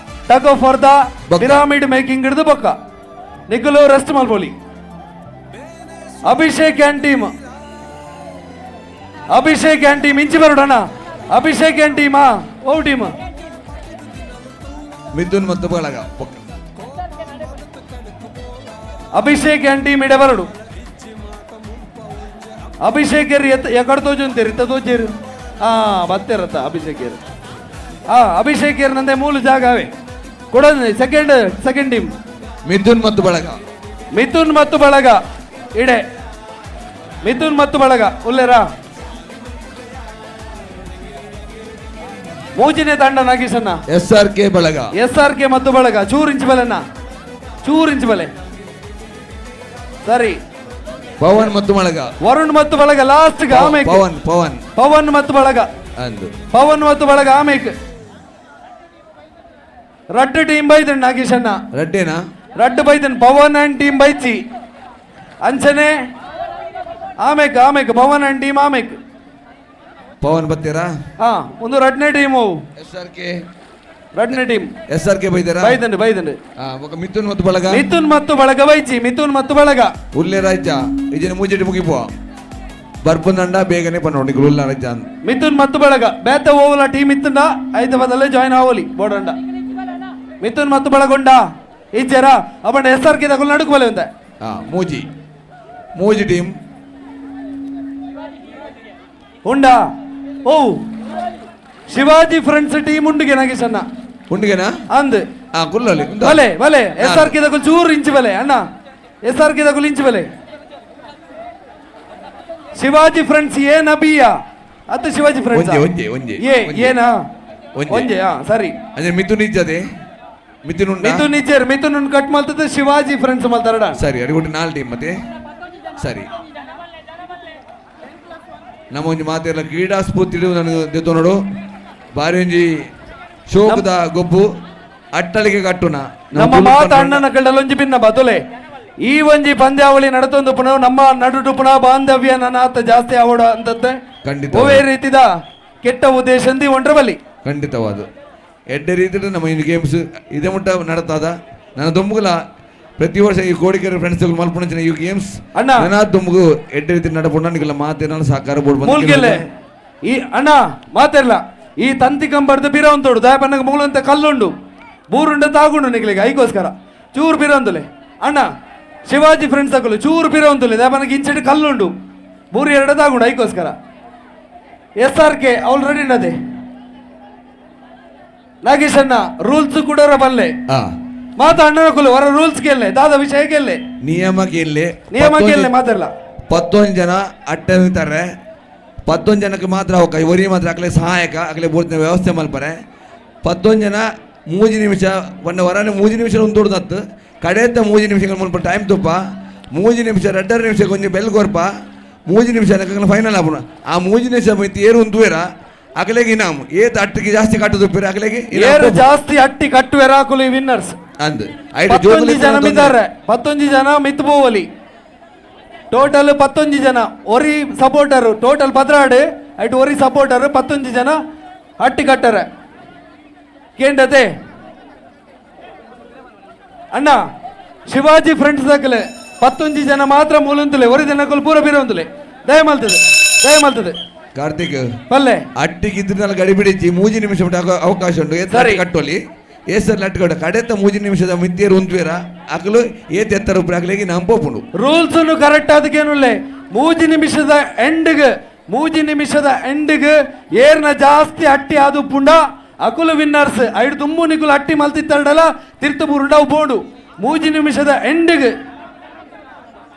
tug of for the ಬೊಕ್ಕ. ಪಿರಾಮಿಡ್ ಮೇಕಿಂಗ್ ಹಿಡಿದು ಬೊಕ್ಕ. ನಿಖಲು ರೆಸ್ಟ್ ಮಲ್ಪೋಲಿ. Abhishek and team. Abhishek and team ಇಂಚಿ ಬರೋಣ. Abhishek and team O team. Mithun ಮತ್ತು ಬಳಗ ಬೊಕ್ಕ. ಅಭಿಷೇಕ್ ಅಂಡ್ ಟೀಮ್ ಇಡೆ ಬರಡು. ಅಭಿಷೇಕ್ ಎಕಡೆ ತೋಜುಂತೀರಿ ಇತ್ತ ತೋಜೇರು. ಬತ್ತಿರತ್ತ ಅಭಿಷೇಕ್ ಏರ್. ಅಭಿಷೇಕ್ ಏರ್ ನಂದೆ ಮೂಲ ಜಾಗ ಅವೇ ಕೊಡೋದು. ಸೆಕೆಂಡ್ ಟೀಮ್ ಮಿಥುನ್ ಮತ್ತು ಬಳಗ. ಮಿಥುನ್ ಮತ್ತು ಬಳಗ ಇಡೆ. ಮಿಥುನ್ ಮತ್ತು ಬಳಗ ಉಲ್ಲೇರಾ. ಮೂಜಿನೇ ತಂಡ ನಾಗೇಶಣ್ಣ. S R K ಬಳಗ. S R K ಮತ್ತು ಬಳಗ. ಚೂರು ಇಂಚ್ ಬಲೆನಾ, ಚೂರು ಇಂಚ್ ಬಲೆ. ಸರಿ. ಪವನ್ ಮತ್ತು ಬಳಗ. ವರುಣ್ ಮತ್ತು ಬಳಗ ಲಾಸ್ಟ್ ಆಮೇಲೆ. ಪವನ್, ಪವನ್. ಪವನ್ ಮತ್ತು ಬಳಗ. ಅಂದು. ಪವನ್ ಮತ್ತು ಬಳಗ ಆಮೇಕ್. ರಡ್ಡು ಟೀಮ್ ಬೈದನ್ ನಾಗೇಶಣ್ಣ. ರಡ್ಡೇನಾ? ರಡ್ಡು ಬೈದನ್ ಪವನ್ ಅಂಡ್ ಟೀಮ್ ಬೈಚಿ. ಅಂಚನೆ ಆಮೇಕ್, ಆಮೇಕ್ ಪವನ್ ಅಂಡ್ ಟೀಮ್ ಆಮೇಕ್. ಪವನ್ ಬತ್ತೀರಾ? ಒಂದು ರಡ್ನೇ team. S R K. ರಡ್ನೇ team. S R K ಬೈದಾರಾ? ಬೈದನ್, ಬೈದನ್. ఒక ಮಿಥುನ್ ಮತ್ತು ಬಳಗ. ಮಿಥುನ್ ಮತ್ತು ಬಳಗ ಬೈಚಿ. ಮಿಥುನ್ ಮತ್ತು ಬಳಗ. ಉಲ್ಲೆ ರಾಜ್ಯ ಇಜಿನ ಮೂಜಿಟಿ ಮುಗಿಪೋ ಬರ್ಪುಂದಂಡ ಬೇಗನೆ ಪನ್ನೋಡು ನಿಕುಲು ಉಲ್ಲ ರಾಜ್ಯ ಅಂದ್. ಮಿಥುನ್ ಮತ್ತು ಬಳಗ ಬೇತ ಓವಲ ಟೀಮ್ ಇತ್ತಂಡ ಐದಬದಲ್ಲೇ ಜಾಯಿನ್ ಆವಲಿ ಬೋಡಂಡ. ಮಿಥುನ್ ಮತ್ತು ಬಳಗೊಂಡ ಇಜ್ಜರ ಅವನ S R K ತಗೊಳ್ಳು ನಡುಕು ಬಲೆ ಒಂದೆ. ಮೂಜಿ ಮೂಜಿ ಟೀಮ್ ಉಂಡಾ? ಓ ಶಿವಾಜಿ ಫ್ರೆಂಡ್ಸ್ ಟೀಮ್ ಉಂಡುಗೆ ನಾಗೇಶಣ್ಣ. ಉಂಡುಗೆನಾ? ಅಂದ್. ಕುಲ್ಲಲ್ಲಿ, ಉಂಡು. ಬಲೆ, ಬಲೆ. S R K ತಗೊಳ್ಳು ಚೂರು ಇಂಚು ಬಲೆ ಅಣ್ಣ. S R K ತಗೊಳ್ಳು ಇಂಚು ಬಲೆ. ಶಿವಾಜಿ ಫ್ರೆಂಡ್ಸ್ ಏ ನಬಿಯ ಅದು ಶಿವಾಜಿ ಫ್ರೆಂಡ್ಸ್. ಒಂಜೆ, ಒಂಜೆ, ಒಂಜೆ. ಏ, ಒಂಜೆ. ಏನಾ? ಒಂಜೆ. ಒಂಜೆ, ಸರಿ. ಅಂದ್ರೆ ಮಿಥುನ್ ಇಜ್ಜದೆ? ಮಿಥುನ್ ಉಂಡಾ? ಮಿಥುನ್ ಇಜ್ಜೆರ್. ಮಿಥುನ್ ಉಂಡು ಕಟ್ ಮಲ್ತದೆ ಶಿವಾಜಿ ಫ್ರೆಂಡ್ಸ್ ಮಲ್ತಾರಡ. ಸರಿ, ಅಡಿಗೊಟ್ಟು ನಾಲ್ ಟೀಮ್ ಮತ್ತೆ. ಸರಿ. ನಮ್ಮ ಒಂಜಿ ಮಾತೆಲ್ಲ ಕ್ರೀಡಾ ಸ್ಫೂರ್ತಿ ಇಡು ನನಗೆ ದೆತ್ತೊನೋಡು. ಬಾರಿ ಒಂಜಿ ಶೋಕದ ಗೊಬ್ಬು ಅಟ್ಟಳಿಗೆ ಕಟ್ಟುನ. ನಮ್ಮ ಮಾತ ಅಣ್ಣನ ಕಳ್ಳಲ್ಲಿ ಒಂಜಿ ಭಿನ್ನ ಬದುಲೆ ಈ ಒಂಜಿ ಪಂದ್ಯಾವಳಿ ನಡತೊಂದು ಪುನಃ ನಮ್ಮ ನಡುಟು ಪುನಃ ಬಾಂಧವ್ಯ ನನಾತ ಜಾಸ್ತಿ ಆವಡ ಅಂತಂತೆ. ಖಂಡಿತ. ಒವೇ ರೀತಿದ ಕೆಟ್ಟ ಉದ್ದೇಶ ಒಂಡ್ರ ಬಲಿ. ಖಂಡಿತವಾದ ಎಡ್ಡೆ ರೀತಿಯಲ್ಲಿ ನಮ್ಮ ಈ ಗೇಮ್ಸ್ ಇದೇ ಮುಟ್ಟ ನಡತಾದ. ನನ್ನ ದೊಂಬುಗಲ ಪ್ರತಿ ವರ್ಷ ಈ ಕೋಡಿಕೆರೆ ಫ್ರೆಂಡ್ಸ್ ಮಲ್ಪುಣಂಚಿನ ಈ ಗೇಮ್ಸ್ ಅಣ್ಣ. ನನ್ನ ದೊಂಬುಗು ಎಡ್ಡೆ ರೀತಿ ನಡಪುಂಡ ನಿಕಲ ಮಾತೇನಾಲ ಸಹಕಾರ ಬೋರ್ಡ್ ಬಂದು ಮೂಲ್ಗೆಲೆ ಈ ಅಣ್ಣ ಮಾತಿರ್ಲ ಈ ತಂತಿ ಕಂಬರ್ದ ಬಿರ ಅಂತೋಡು ದಾಯಪನ್ನಗ ಮೂಲಂತ ಕಲ್ಲುಂಡು ಬೂರುಂಡ ತಾಗುಂಡು ನಿಕಲಿಗೆ ಐಕೋಸ್ಕರ ಚೂರು ಬಿರ ಅಂತಲೆ ಅಣ್ಣ ಶಿವಾಜಿ ಫ್ರೆಂಡ್ಸ್ ಹಾಕಲು ಚೂರು ಬಿರ ಅಂತಲೆ ದಾಯಪನ್ನಗ ಇಂಚೆಡ್ ಕಲ್ಲುಂಡು ಬೂರು ಎರಡು ತಾಗುಂಡು ಐಕೋಸ್ಕರ S R K already ನದೆ Nagesh ಅಣ್ಣ ರೂಲ್ಸ್ ಕೂಡ ಬಲ್ಲೆ ಮಾತ ಅಣ್ಣನ ಕುಲು ಹೊರ ರೂಲ್ಸ್ ಕೇಳಲೆ ದಾದ ವಿಷಯ ಕೇಳಲೆ ನಿಯಮ ಕೇಳಲೆ ನಿಯಮ ಕೇಳಲೆ ಮಾತಾಡಲ್ಲ ಪತ್ತೊಂದು ಜನ ಅಟ್ಟೆ ಪತ್ತೊಂದು ಜನಕ್ಕೆ ಮಾತ್ರ ಅವಕಾಶ ಒರಿ ಮಾತ್ರ ಅಕಲೆ ಸಹಾಯಕ ಅಕಲೆ ಬೋರ್ತಿನ ವ್ಯವಸ್ಥೆ ಮಲ್ಪರೆ ಪತ್ತೊಂದು ಜನ ಮೂಜಿ ನಿಮಿಷ ಒನ್ನ ವರನೆ ಮೂಜಿ ನಿಮಿಷ ಒಂದು ದೊಡ್ಡದತ್ತು ಕಡೆತ ಮೂಜಿ ನಿಮಿಷ ಮುಲ್ಪ ಟೈಮ್ ತುಪ್ಪ ಮೂಜಿ ನಿಮಿಷ ಎರಡರ ನಿಮಿಷ ಕೊಂಚ ಬೆಲ್ ಕೊರ್ಪ ಮೂಜಿ ನಿಮಿಷ ಫೈನಲ್ ಆಪುನ ಆ ಮೂಜಿ ನಿಮಿಷ ಮಿತಿ ಏರು ಉಂತುವೇರ ಅಕಲೆಗೆ ಇನಾಮ್ ಏತ್ ಅಟ್ಟಿಗೆ ಜಾಸ್ತಿ ಕಟ್ಟು ತುಪ್ಪಿರ ಅಕಲೆಗೆ ಇನಾಮ್ ಏರು ಕೊಪ್ಪು. ಜಾಸ್ತಿ ಅಟ್ಟಿ ಕಟ್ಟುವೆರ ಅಕುಲು ವಿನ್ನರ್ಸ್ ಅಂದ್ ಐಟ್ ಪತ್ತೊಂಜಿ ಜೋಕುಲು ಜನ ಮಿದ್ದಾರೆ ಪತ್ತೊಂಜಿ ಜನ ಮಿತ್ ಪೋವಲಿ ಟೋಟಲ್ ಪತ್ತೊಂಜಿ ಜನ ಒರಿ ಸಪೋರ್ಟರ್ ಟೋಟಲ್ ಪದ್ರಾಡು ಐಟ್ ಒರಿ ಸಪೋರ್ಟರ್ ಪತ್ತೊಂಜಿ ಜನ ಅಟ್ಟಿ ಕಟ್ಟರೆ ಕೇಂಡತೆ ಅಣ್ಣ ಶಿವಾಜಿ ಫ್ರೆಂಡ್ಸ್ ದಾಖಲೆ ಪತ್ತೊಂಜಿ ಜನ ಮಾತ್ರ ಮೂಲಂತಲೆ ಒರಿ ಜನಕ್ಕಲು ಪೂರ ಬೀರ ಒಂದುಲೆ ದಯ ಮಲ್ತದೆ ದಯ ಮಲ್ತದೆ ಕಾರ್ತಿಕ್ ಪಲ್ಲೆ ಅಟ್ಟಿಗೆ ಇದ್ರಲ್ಲ ಗಡಿಬಿಡಿಚಿ ಮೂಜಿ ನಿಮಿಷ ಮುಟ್ಟ ಅವಕಾಶ ಉಂಟು ಏತ್ ಸರಿ. ಅಟ್ಟಿ ಕಟ್ಟೋಲಿ ಏಸರ್ ಲಟ್ಟು ಕಟ್ಟ ಕಡೆತ ಮೂಜಿ ನಿಮಿಷದ ಮಿತ್ತಿಯರು ಉಂತ್ವೇರ ಅಕಲು ಏತ್ ಎತ್ತರ ಉಪ್ಪು ಅಕಲಿಗೆ ನಮ್ಮ ಪೋಪುಂಡು ರೂಲ್ಸ್ ಕರೆಕ್ಟ್ ಅದಕ್ಕೇನುಲ್ಲೆ ಮೂಜಿ ನಿಮಿಷದ ಎಂಡ್ಗ್ ಮೂಜಿ ನಿಮಿಷದ ಎಂಡಿಗೆ ಏರ್ನ ಜಾಸ್ತಿ ಅಟ್ಟಿ ಆದು ಪುಂಡ ಅಕುಲು ವಿನ್ನರ್ಸ್ ಐಡು ತುಂಬು ನಿಕುಲು ಅಟ್ಟಿ ಮಲ್ತಿತ್ತರಡಲ ತಿರ್ತು ಬುರುಂಡವು ಬೋಂಡು ಮೂಜಿ ನಿಮಿಷದ ಎಂಡಿಗೆ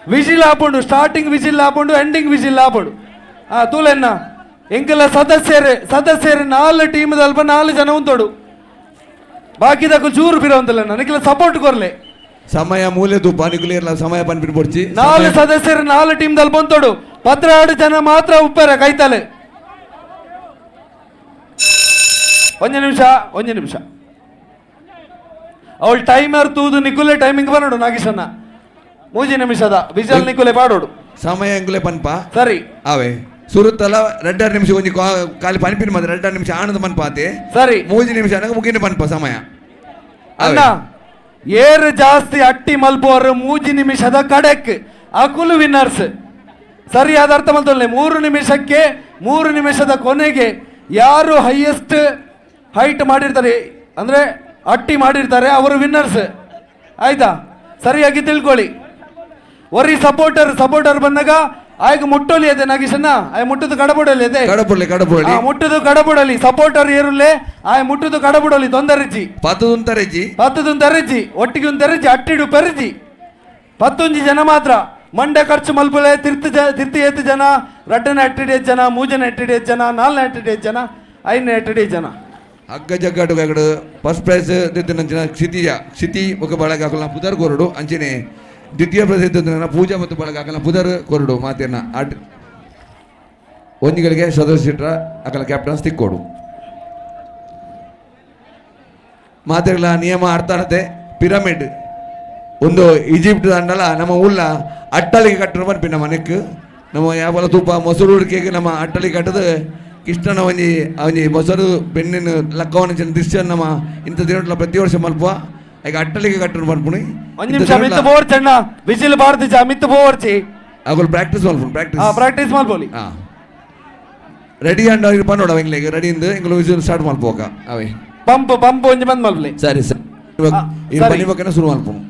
ವಿಜಿಲ್ ಆಪುಂಡು ಸ್ಟಾರ್ಟಿಂಗ್ ವಿಜಿಲ್ ಆಪುಂಡು ಎಂಡಿಂಗ್ ವಿಜಿಲ್ ಆಪುಂಡು ಆ ತೂಲೆನ್ನ ಎಂಕೆಲ್ಲ ಸದಸ್ಯರು ಸದಸ್ಯರು ನಾಲ್ ಟೀಮ್ ದಲ್ಪ ನಾಲ್ ಜನ ಉಂತೋಡು ಬಾಕಿದಕು ಚೂರು ಬಿರೋಂತಲ್ಲ ನನಗೆಲ್ಲ ಸಪೋರ್ಟ್ ಕೊರ್ಲೆ ಸಮಯ ಮೂಲೆ ತೂಪ ನಿಕುಲು ಸಮಯ ಪನ್ಪಿನ ಪೊಡ್ಚಿ ನಾಲ್ ಸದಸ್ಯರು ನಾಲ್ ಟೀಮ್ ದಲ್ಪ ಉಂತೋಡು ಪತ್ರಾಡು ಜನ ಮಾತ್ರ ಉಪ್ಪರ ಕೈತಲೆ ಒಂಜಿ ನಿಮಿಷ ಒಂಜಿ ನಿಮಿಷ ಅವಳು ಟೈಮರ್ ತೂದು ನಿಕುಲೆ ಟೈಮಿಂಗ್ ಬರೋಡು ನಾಗೇಶಣ್ಣ ಮೂಜಿ ನಿಮಿಷದ ವಿಜಲ್ ನಿಕುಲೆ ಪಾಡೋಡು ಸಮಯ ಎಂಕುಲೆ ಪನ್ಪ ಸರಿ ಅವೇ ಸುರುತ್ತಲ ಎರಡೆರಡು ನಿಮಿಷ ಒಂಜಿ ಖಾಲಿ ಪನ್ಪಿನ ಮಾತ್ರ ಎರಡೆರಡು ನಿಮಿಷ ಆನಂದ ಪನ್ಪಾತೆ ಸರಿ ಮೂಜಿ ನಿಮಿಷ ಅನಗ ಮುಗಿನ ಪನ್ಪ ಸಮಯ ಅಣ್ಣ ಏರು ಜಾಸ್ತಿ ಅಟ್ಟಿ ಮಲ್ಪೋರು ಮೂಜಿ ನಿಮಿಷದ ಕಡೆಕ್ ಅಕುಲು ವಿನ್ನರ್ಸ್ ಸರಿಯಾದ ಅರ್ಥ ಮಲ್ತೊಲ್ಲೆ 3 ನಿಮಿಷಕ್ಕೆ 3 ನಿಮಿಷದ ಕೊನೆಗೆ ಯಾರು ಹೈಯೆಸ್ಟ್ ಹೈಟ್ ಮಾಡಿರ್ತಾರೆ ಅಂದರೆ ಅಟ್ಟಿ ಮಾಡಿರ್ತಾರೆ ಅವರು ವಿನ್ನರ್ಸ್ ಆಯ್ತಾ ಸರಿಯಾಗಿ ತಿಳ್ಕೊಳ್ಳಿ ಒರಿ ಸಪೋರ್ಟರ್ ಸಪೋರ್ಟರ್ ಬಂದಾಗ ಆಯ್ಕೆ ಮುಟ್ಟೋಲಿ ಅದೇ ನಾಗೇಶಣ್ಣ ಆಯ್ ಮುಟ್ಟುದು ಕಡಬುಡಲಿ ಅದೇ ಕಡಬುಡಲಿ ಕಡಬುಡಲಿ ಮುಟ್ಟುದು ಕಡಬುಡಲಿ ಸಪೋರ್ಟರ್ ಏರುಲ್ಲೆ ಆಯ್ ಮುಟ್ಟುದು ಕಡಬುಡಲಿ ತೊಂದರೆಜ್ಜಿ ಪತ್ತುಂತರೆಜ್ಜಿ ಪತ್ತುಂತರೆಜ್ಜಿ ಒಟ್ಟಿಗೆ ಒಂದರೆಜ್ಜಿ ಅಟ್ಟಿಡು ಪೆರಜಿ ಪತ್ತೊಂಜಿ ಜನ ಮಾತ್ರ ಮಂಡೆ ಖರ್ಚು ಮಲ್ಪುಲೆ ತಿರ್ತು ತಿರ್ತಿ ಏತು ಜನ ರಡ್ಡನ ಅಟ್ಟಿಡಿ ಜನ ಮೂಜನ ಅಟ್ಟಿಡಿ ಜನ ನಾಲ್ನ ಅಟ್ಟಿಡಿ ಜನ ಐದನೇ ಅಟ್ಟಿಡಿ ಜನ ಹಗ್ಗ ಜಗ್ಗಾಟು ಕಗಡು ಫಸ್ಟ್ ಪ್ರೈಸ್ ದಿತ್ತಿನಂಚಿನ ಕ್ಷಿತಿಯ ಕ್ಷಿತಿ ఒక ಬಳಗ ಹಾಕಲ್ನ ಪುದರ್ ಕೊರಡು ಅಂಚನೆ ದ್ವಿತೀಯ ಪ್ರೈಸ್ ಇದ್ದಿನ ಪೂಜಾ ಮತ್ತು ಬಳಗ ಹಾಕಲ್ನ ಪುದರ್ ಕೊರಡು ಮಾತೇನ ಆಟ ಒಂಜಿಗಳಿಗೆ ಸದಸ್ಯರ ಅಕಲ ಕ್ಯಾಪ್ಟನ್ಸ್ ತಿಕ್ಕೋಡು ಮಾತೆಗಳ ನಿಯಮ ಅರ್ಥ ಪಿರಮಿಡ್ ಒಂದು ಈಜಿಪ್ಟ್ ದಂಡಲ ನಮ್ಮ ಉಳ್ಳ ಅಟ್ಟಳಿಗೆ ಕಟ್ಟರು ಬರ್ಪಿ ನಮ್ಮ ನೆಕ್ ನಮ್ಮ ಯಾವಲ ತೂಪ ಮೊಸರು ಹುಡುಕಿಗೆ ನಮ್ಮ ಅಟ್ಟಳಿಗೆ ಕಟ್ಟದು ಕೃಷ್ಣನ ಒಂಜಿ ಒಂಜಿ ಮೊಸರು ಬೆನ್ನಿನ ಲಕ್ಕವನ ದೃಶ್ಯ ನಮ್ಮ ಇಂಥ ದಿನಟ್ಲ ಪ್ರತಿ ವರ್ಷ ಮಲ್ಪ ಈಗ ಅಟ್ಟಳಿಗೆ ಕಟ್ಟರು ಬರ್ಪುಣಿ ಒಂದು ನಿಮಿಷ ಮಿತ್ತು ಬೋರ್ಚಣ್ಣ ವಿಜಿಲ್ ಬಾರ್ದಿಜ ಮಿತ್ತು ಬೋರ್ಚಿ ಅಗುಲ್ ಪ್ರಾಕ್ಟೀಸ್ ಮಲ್ಪುಣಿ ಪ್ರಾಕ್ಟೀಸ್ ಪ್ರಾಕ್ಟೀಸ್ ಮಲ್ಪೋಲಿ ಹಾಂ ರೆಡಿ ಅಂಡ್ ಅವ್ರಿಗೆ ಪನ್ನೋಡ ಎಂಗ್ಲಿಗೆ ರೆಡಿ ಇಂದು ಎಂಗ್ಲು ವಿಜಿಲ್ ಸ್ಟಾರ್ಟ್ ಮಲ್ಪೋಕ ಅವೇ ಪಂಪ್ ಪಂಪ್ ಒಂಜಿ ಬಂದ್ ಮಲ್ಪಲಿ ಸರಿ ಸರಿ ಇದು ಬನ್ನಿ ಶುರು ಮಲ್ಪುಣು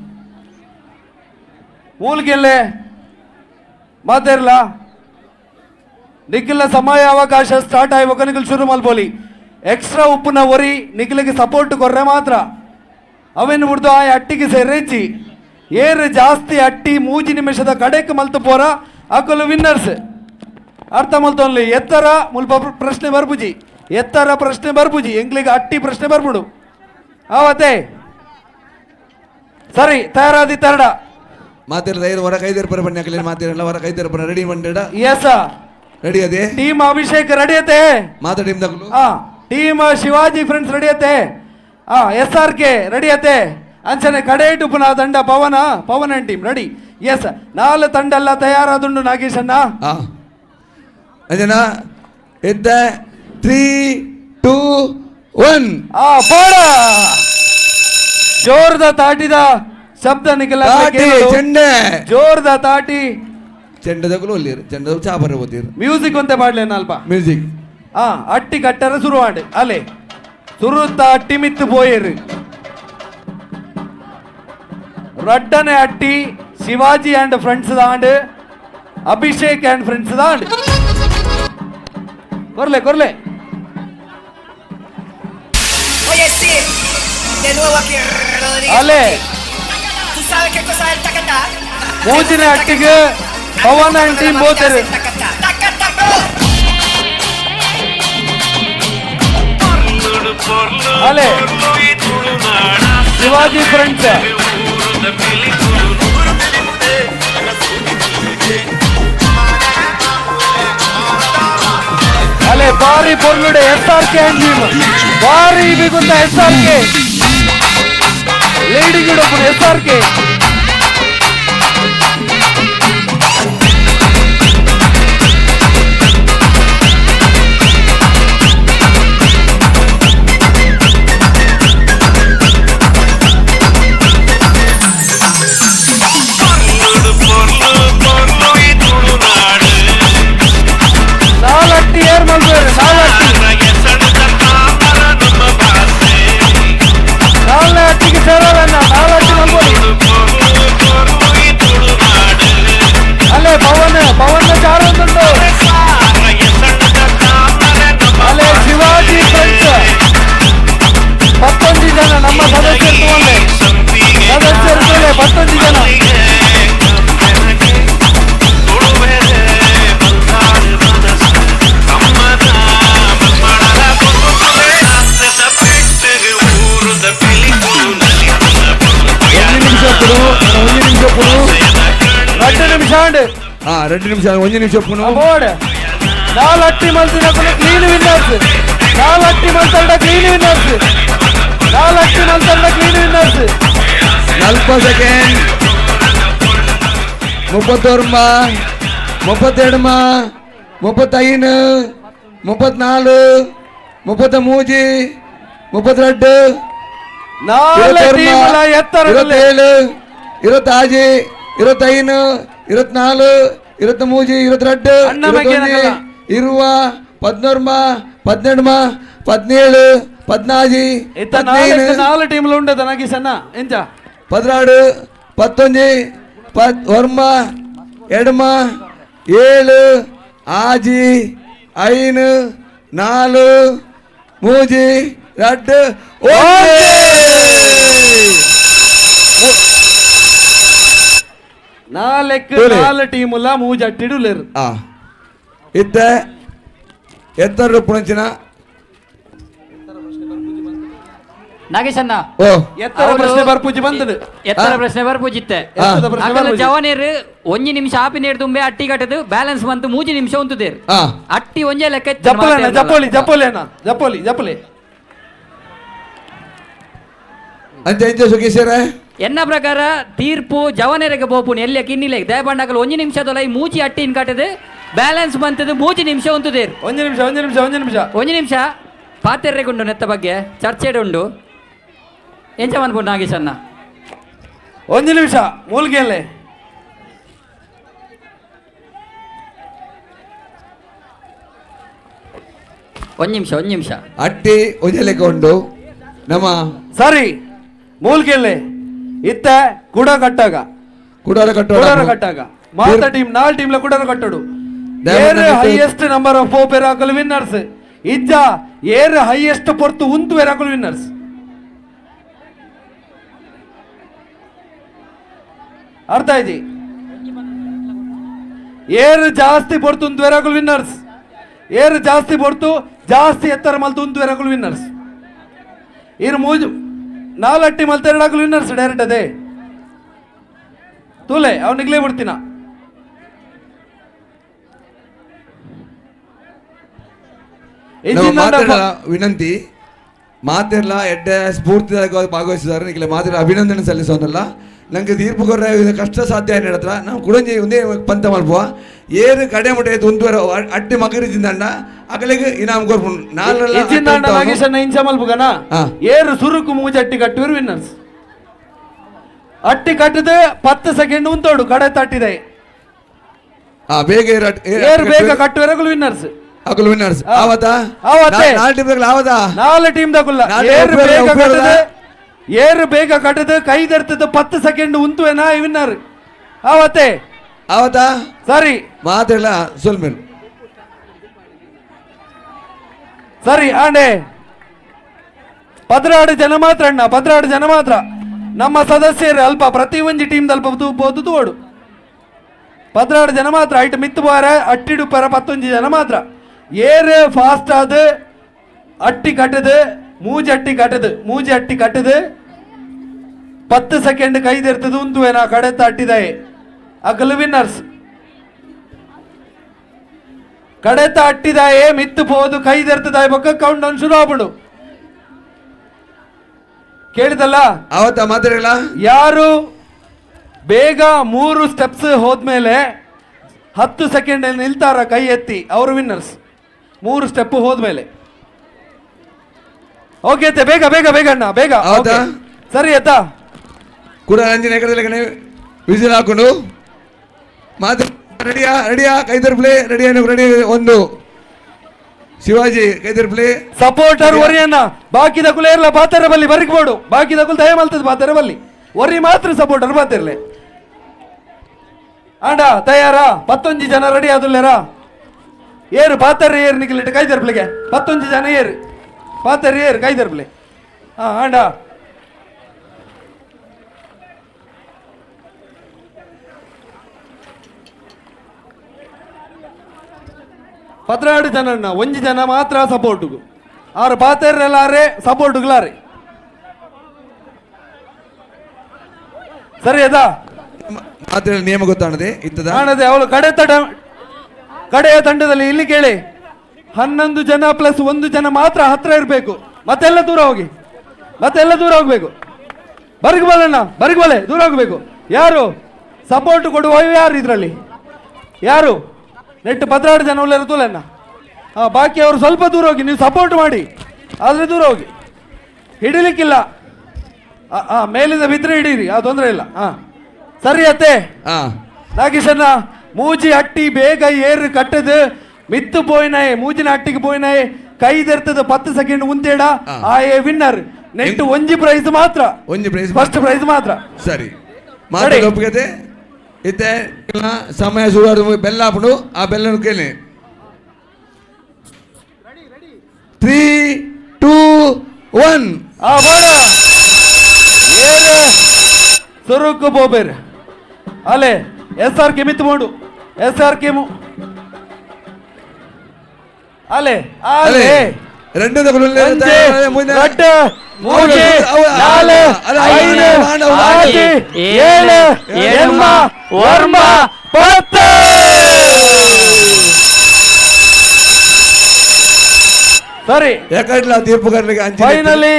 ಮೂಲ್ಗೆಲ್ಲೆ ಮಾತಾಡ್ಲ ನಿಖಿಲ ಸಮಯ ಅವಕಾಶ ಸ್ಟಾರ್ಟ್ ಆಯ್ಬೇಕು ನಿಖಿಲ್ ಶುರು ಮಲ್ಪೋಲಿ ಎಕ್ಸ್ಟ್ರಾ ಉಪ್ಪುನ ಒರಿ ನಿಖಿಲಿಗೆ ಸಪೋರ್ಟ್ ಕೊರ್ರೆ ಮಾತ್ರ ಅವೇನು ಬಿಡ್ದು ಆ ಅಟ್ಟಿಗೆ ಸೇರೇಚಿ ಏರು ಜಾಸ್ತಿ ಅಟ್ಟಿ ಮೂಜಿ ನಿಮಿಷದ ಕಡೆಕ್ ಮಲ್ತು ಪೋರ ಅಕುಲು ವಿನ್ನರ್ಸ್ ಅರ್ಥ ಮಲ್ತೊನ್ಲಿ ಎತ್ತರ ಮುಲ್ಪ ಪ್ರಶ್ನೆ ಬರ್ಪುಜಿ ಎತ್ತರ ಪ್ರಶ್ನೆ ಬರ್ಪುಜಿ ಎಂಗ್ಲಿಗೆ ಅಟ್ಟಿ ಪ್ರಶ್ನೆ ಬರ್ಬಿಡು ಆವತ್ತೆ ಸರಿ ತಯಾರಾದಿ ತರಡ ಮಾತಿರದ ಐದು ಹೊರ ಕೈದಿರ್ಪರ ಬನ್ನಿ ಹಾಕಲಿ ಮಾತಿರಲ್ಲ ಹೊರ ಕೈದಿರ್ಪರ ರೆಡಿ ಬಂಡೇಡ ಎಸ್ ರೆಡಿ ಅದೇ ಟೀಮ್ ಅಭಿಷೇಕ್ ರೆಡಿ ಅತೆ ಮಾತಾ ಟೀಮ್ ದಕ್ಕಲು team Shivaji friends ready ಅತೆ S R K ready ಅತೆ ಅಂಚನೆ ಕಡೆ ಟುಪುನ ತಂಡ Pavan Pavan and team ready yes ನಾಲ್ ತಂಡಲ್ಲ ತಯಾರಾದುಂಡು ನಾಗೇಶಣ್ಣ ಅಂಜನ ಇದ್ದ 3 2 1 ಪೋಡ ಜೋರದ ತಾಟಿದ ಶಬ್ದ ನಿಖಿಲ ಚೆಂಡೆ ಜೋರದ ತಾಟಿ ಚೆಂಡದಕ್ಕೂ ಒಲ್ಲಿರು ಚೆಂಡದ ಚಾಪರ ಓದಿರು ಮ್ಯೂಸಿಕ್ ಅಂತ ಪಾಡ್ಲೇನ ಅಲ್ಪ ಮ್ಯೂಸಿಕ್ ಅಟ್ಟಿ ಕಟ್ಟರ ಶುರು ಅಲೆ ಸುರುತ್ತ ಅಟ್ಟಿ ಮಿತ್ತು ಪೋಯರು ರಡ್ಡನೆ ಅಟ್ಟಿ ಶಿವಾಜಿ ಅಂಡ್ ಫ್ರೆಂಡ್ಸ್ ದಾಂಡ್ ಅಭಿಷೇಕ್ ಅಂಡ್ friends ದಾಂಡ್ ಕೊರ್ಲೆ ಕೊರ್ಲೆ Oye, sí, de nuevo aquí Rodríguez. Ale. ¿Tú sabes qué cosa es el tacatá? ಮೂಜಿನ ಅಟ್ಟಿಗೆ ಪವನ್ ಅಂಡ್ ಟೀಮ್ ಬೋತರು ಅಲೆ ಶಿವಾಜಿ ಫ್ರೆಂಡ್ಸ್ ಅಲೆ ಬಾರಿ ಪೊರ್ಲುಡೆ S R K and team ಬಾರಿ ಬಿಗುತ್ತ S R K leading S R K ನಾಲಟ್ಟಿ air ಮಲ್ಪೇರು ನಾಲಟ್ಟಿ ನಾಲ್ನೇ ಅಟ್ಟಿಗೆ ಸೇರೋದನ್ನ ನಾಲಟ್ಟಿ ಮಲ್ಪೋಲಿ 2 ನಿಮಿಷ 1 ನಿಮಿಷ ಪುನಃ board ನಾಲ್ ಅಟ್ಟಿ ಮಲ್ತಿನಕುಲು clean winners ನಾಲ್ ಅಟ್ಟಿ ಮಲ್ತಂಡ ಕ್ಲೀನ್ ವಿನ್ನರ್ಸ್ ನಾಲ್ ಅಟ್ಟಿ ಮಲ್ತಂಡ clean winners 40 second 31 32 35 34 33 32 27 26 25 24 23 22 21 20 11 18 17 14 15 ನಾಲ್ ಟೀಮ್ಲು ಉಂಡದ ನಾಗೇಶಣ್ಣ ಎಂಚ 16 19 19 7 7 6 5 4 3 2 1 ನಾಲ್ಕು ನಾಲ್ ಟೀಮ್ ಮೂಜಿ ಅಟ್ಟಿಡುಲೇರು ಇತ್ತ ಎತ್ತರ ಪುಣಚಿನ ನಾಗೇಶಣ್ಣ ಎತ್ತರ ಪ್ರಶ್ನೆ ಬರ್ಪೂಜಿ ಬಂದದು ಎತ್ತರ ಪ್ರಶ್ನೆ ಬರ್ಪೂಜಿತ್ತೆ ಜವನೇರು 1 ನಿಮಿಷ ಆಪಿ ನೀರು ತುಂಬೆ ಅಟ್ಟಿ ಕಟ್ಟದು ಬ್ಯಾಲೆನ್ಸ್ ಬಂತು 3 ನಿಮಿಷ ಉಂಟುದೇರು ಅಟ್ಟಿ ಒಂಜೆ ಲೆಕ್ಕ ಜಪ್ಪಲೆ ಜಪ್ಪೋಲಿ ಜಪ್ಪೋಲಿ ಅಣ್ಣ ಜಪ್ಪೋಲಿ ಜಪ್ಪಲಿ ಅಂಚೆ ಅಂಚೆ ಸುಖೇಶ್ವರ ಎನ್ನ ಪ್ರಕಾರ ತೀರ್ಪು ಜವನೇರಿಗೆ ಬೋಪುನ್ ಎಲ್ಲ ಕಿನ್ನಿಲೆ ದಯಪಂಡಕಲು 1 ನಿಮಿಷದೊಲ ಮೂಚಿ ಅಟ್ಟಿನ ಕಟ್ಟದು ಬ್ಯಾಲೆನ್ಸ್ ಬಂತದ್ದು 3 ನಿಮಿಷ ಉಂಟುದೇರು 1 ನಿಮಿಷ 1 ನಿಮಿಷ 1 ನಿಮಿಷ 1 ನಿಮಿಷ ಪಾತೆರ್ರೆಗುಂಡು ನೆತ್ತ ಬಗ್ಗೆ ಚರ್ಚೆಡ್ ಉಂಡು ಎಂಚ ಮನ್ಪು ನಾಗೇಶಣ್ಣ 1 ನಿಮಿಷ ಮೂಲ್ಗೆಯಲ್ಲೇ ಒಂದು ನಿಮಿಷ 1 ನಿಮಿಷ ಅಟ್ಟಿ ಒಂಜಲೆಕ್ಕ ಉಂಡು ನಮ್ಮ ಸರಿ ಮೂಲ್ಗೆಲ್ಲೇ ಇತ್ತ ಕುಡ ಕಟ್ಟಾಗ ಕುಡರ ಕಟ್ಟಾಗ ಮಾತ ಟೀಮ್ ನಾಲ್ ಟೀಮ್ಲ ಕುಡರ ಕಟ್ಟಡು ಏರ್ highest number of ಪೇರಾಕಲ್ winners ಇಜ್ಜ ಏರ್ ಹೈಯೆಸ್ಟ್ ಪೊರ್ತು ಉಂತು ಪೇರಾಕಲ್ ವಿನ್ನರ್ಸ್ ಅರ್ಥ ಆಯ್ತಿ ಏರ್ ಜಾಸ್ತಿ ಪೊರ್ತು ಉಂತು ಪೇರಾಕಲ್ ವಿನ್ನರ್ಸ್ ಏರ್ ಜಾಸ್ತಿ ಪೊರ್ತು ಜಾಸ್ತಿ ಎತ್ತರ ಮಲ್ತು ಉಂತು ಪೇರಾಕಲ್ ವಿನ್ನರ್ಸ್ ಇರು ಮೂಜು ನಾಲ್ಕು ಮಲ್ತ ಎರಡಾಕಲು ವಿನ್ನರ್ಸ್ ಡೈರೆಕ್ಟ್ ಅದೇ ತೂಲೆ ಅವನಿಗ್ಲೇ ಬಿಡ್ತೀನ ವಿನಂತಿ ಮಾತೆರ್ಲ ಎಡ್ಡೆ ಸ್ಫೂರ್ತಿದಾಯಕವಾಗಿ ಭಾಗವಹಿಸಿದ್ದಾರೆ ನಿಖಿಲ ಮಾತೆಲ್ಲ ಅಭಿನಂದನೆ ಸಲ್ಲಿಸೋದಲ್ಲ ನಂಗೆ ತೀರ್ಪು ಕೊರ್ರೆ ಕಷ್ಟ ಸಾಧ್ಯ ಏನು ಹತ್ರ ನಾವು ಕುಡಂಜಿ ಒಂದೇ ಪಂತ ಮಲ್ಪುವ ಏರು ಕಡೆ ಮುಟ್ಟೆ ಉಂದುವರ ಅಟ್ಟಿ ಮಗರಿಜಿಂದಂಡ ಅಗಲಿಗೆ ಇನಾಮ್ ಕೊರ್ಪು ನಾಗೇಶಣ್ಣ ಇಂಚ ಮಲ್ಪುಗನ ಏರು ಸುರುಕು ಮೂಜಿ ಅಟ್ಟಿ ಕಟ್ಟುವರು ವಿನ್ನರ್ಸ್ ಅಟ್ಟಿ ಕಟ್ಟದೆ 10 ಸೆಕೆಂಡ್ ಉಂತೋಡು ಕಡೆ ತಟ್ಟಿದೆ ಬೇಗ ಏರು ಬೇಗ ಕಟ್ಟುವರೆಗಳು ವಿನ್ನರ್ಸ್ ಅಕುಲು ವಿನ್ನರ್ಸ್ ಆವತಾ ಆವತ್ತೆ ನಾಲ್ ಟೀಮ್ ದಕುಲ್ಲ ಆವತಾ ನಾಲ್ ಟೀಮ್ ದಕುಲ್ಲ ಏರು ಬೇಗ ಕಟ್ಟದೆ ಏರು ಬೇಗ ಕಟ್ಟದೆ ಕೈ ದರ್ತದ 10 ಸೆಕೆಂಡ್ ಉಂತುವೆನಾ ವಿನ್ನರ್ ಆವತ್ತೆ ಆವತಾ ಸರಿ ಮಾತೆಲ್ಲ ಸೊಲ್ಮೇಲು ಸರಿ ಆಂಡೆ 16 ಜನ ಮಾತ್ರ ಅಣ್ಣ 16 ಜನ ಮಾತ್ರ ನಮ್ಮ ಸದಸ್ಯರು ಅಲ್ಪ ಪ್ರತಿ ಒಂಜಿ ಟೀಮ್ ಅಲ್ಪ ತೂಬೋದು ತೋಡು 16 ಜನ ಮಾತ್ರ ಐಟ್ ಮಿತ್ತು ಬಾರ ಅಟ್ಟಿಡು ಪರ 11 ಜನ ಮಾತ್ರ ಏರು ಫಾಸ್ಟ್ ಆದ ಅಟ್ಟಿ ಕಟ್ಟದು ಮೂಜಿ ಅಟ್ಟಿ ಕಟ್ಟದು ಮೂಜಿ ಅಟ್ಟಿ ಕಟ್ಟದು 10 ಸೆಕೆಂಡ್ ಕೈದಿರ್ತದೆ ಉಂತುವೇನಾ ಕಡೆ ಅಟ್ಟಿದೆ ಅಗಲು ವಿನ್ನರ್ಸ್ ಕಡೆತ ಅಟ್ಟಿದಾಯೇ ಮಿತ್ತು ಪೋದು ಕೈದೆರ್ತದಾಯ ಬೊಕ್ಕ ಕೌಂಟ್ ಡೌನ್ ಶುರು ಆಪುಂಡು ಕೇಳಿದಲ್ಲ ಅವತ್ತ ಮಾತಾಡಿಲ್ಲ ಯಾರು ಬೇಗ 3 ಸ್ಟೆಪ್ಸ್ ಹೋದ್ಮೇಲೆ 10 ಸೆಕೆಂಡ್ ನಿಲ್ತಾರ ಕೈ ಎತ್ತಿ ಅವರು ವಿನ್ನರ್ಸ್ 3 ಸ್ಟೆಪ್ ಹೋದ್ಮೇಲೆ ಓಕೆ ಅತ್ತೆ ಬೇಗ ಬೇಗ ಬೇಗ ಅಣ್ಣ ಬೇಗ ಹೌದಾ ಸರಿ ಆಯ್ತಾ ಕೂಡ ಅಂಜಿನ ವಿಸಿಲ್ ಹಾಕೊಂಡು ಮಾತು ರೆಡಿಯಾ ರೆಡಿಯಾ ಕೈದರ್ ಪ್ಲೇ ರೆಡಿ ರೆಡಿ ಒಂದು ಶಿವಾಜಿ ಕೈದರ್ ಪ್ಲೇ ಸಪೋರ್ಟರ್ ಒರಿಯನ್ನ ಬಾಕಿ ದಕುಲ ಇರಲ್ಲ ಬಾತರ ಬಲ್ಲಿ ಬರಿಕ್ಬೋಡು ಬಾಕಿ ದಕುಲ್ ದಯ ಮಲ್ತದ ಬಾತರ ಬಲ್ಲಿ ಒರಿ ಮಾತ್ರ ಸಪೋರ್ಟರ್ ಬಾತಿರ್ಲೆ ಆಂಡ ತಯಾರಾ 11 ಜನ ರೆಡಿ ಆದುಲ್ಲೇರಾ ಏರು ಪಾತರ ಏರು ನಿಖಿಲಿಟ್ಟು ಕೈದರ್ ಪ್ಲೇಗೆ 11 ಜನ ಏರು ಪಾತರ ಏರು ಕೈದರ್ ಪ್ಲೇ ಹಾ ಆಂಡ 16 ಜನ ಒಂಜಿ ಜನ ಮಾತ್ರ ಸಪೋರ್ಟ್ಗು ಆರು ಪಾತೆರ್ಲಾರೆ ಸಪೋರ್ಟ್ಗ್ಲಾರೆ ಸರಿ ಅದಾ ಮಾತ್ರ ನಿಯಮ ಗೊತ್ತಾಣದೆ ಇತ್ತದ ಕಾಣದೆ ಅವಳು ಕಡೆ ತಡ ಕಡೆಯ ತಂಡದಲ್ಲಿ ಇಲ್ಲಿ ಕೇಳಿ 11 ಜನ ಪ್ಲಸ್ 1 ಜನ ಮಾತ್ರ ಹತ್ರ ಇರಬೇಕು, ಮತ್ತೆಲ್ಲ ದೂರ ಹೋಗಿ, ಮತ್ತೆಲ್ಲ ದೂರ ಹೋಗ್ಬೇಕು. ಬರಗ್ ಬಲಣ್ಣ, ಬರಗ್ ಬಲೆ, ದೂರ ಹೋಗ್ಬೇಕು. ಯಾರು ಸಪೋರ್ಟ್ ಕೊಡುವ ಯಾರು ಇದರಲ್ಲಿ? ಯಾರು ನೆಟ್ಟು 12 ಜನ ಉಳ್ಳರು ತೂಲಣ್ಣ. ಹಾಂ, ಬಾಕಿ ಅವರು ಸ್ವಲ್ಪ ದೂರ ಹೋಗಿ, ನೀವು ಸಪೋರ್ಟ್ ಮಾಡಿ, ಆದರೆ ದೂರ ಹೋಗಿ, ಹಿಡಿಲಿಕ್ಕಿಲ್ಲ. ಹಾಂ, ಮೇಲಿಂದ ಬಿದ್ದರೆ ಹಿಡೀರಿ, ಆ ತೊಂದರೆ ಇಲ್ಲ. ಹಾಂ ಸರಿ ಅತ್ತೆ. ನಾಗೇಶಣ್ಣ ಮೂಜಿ ಅಟ್ಟಿ ಬೇಗ ಏರು ಕಟ್ಟದು ಮಿತ್ತು ಪೋಯಿನಾಯೆ, ಮೂಜಿನ ಅಟ್ಟಿಗೆ ಪೋಯಿನಾಯೆ, ಕೈ ದೆರ್ತದ 10 ಸೆಕೆಂಡ್ ಉಂತೇಡ ಆ A winner. ನೆಟ್ಟು ಒಂಜಿ ಪ್ರೈಸ್ ಮಾತ್ರ, ಒಂಜಿ prize, first prize ಮಾತ್ರ. ಸರಿ ಮಾತ್ರ ಒಪ್ಪಿಗೆ ಇತ್ತೆ ಸಮಯ ಶುರು. ಬೆಲ್ಲ ಹಾಪುಂಡು, ಆ ಬೆಲ್ಲ ಕೇಳಿ. 3 2 1 ಸುರುಕು ಬೋಬೇರ್ ಅಲೆ S R K ಮಿತ್ತು ಬೋಂಡು S R K ಅಲೆ ಅಲೆ రెండు 3 4 5 6 7 8 9 10. ಸರಿ ಯಾಕಡ್ಲ ತೀರ್ಪು ಫೈನಲಿ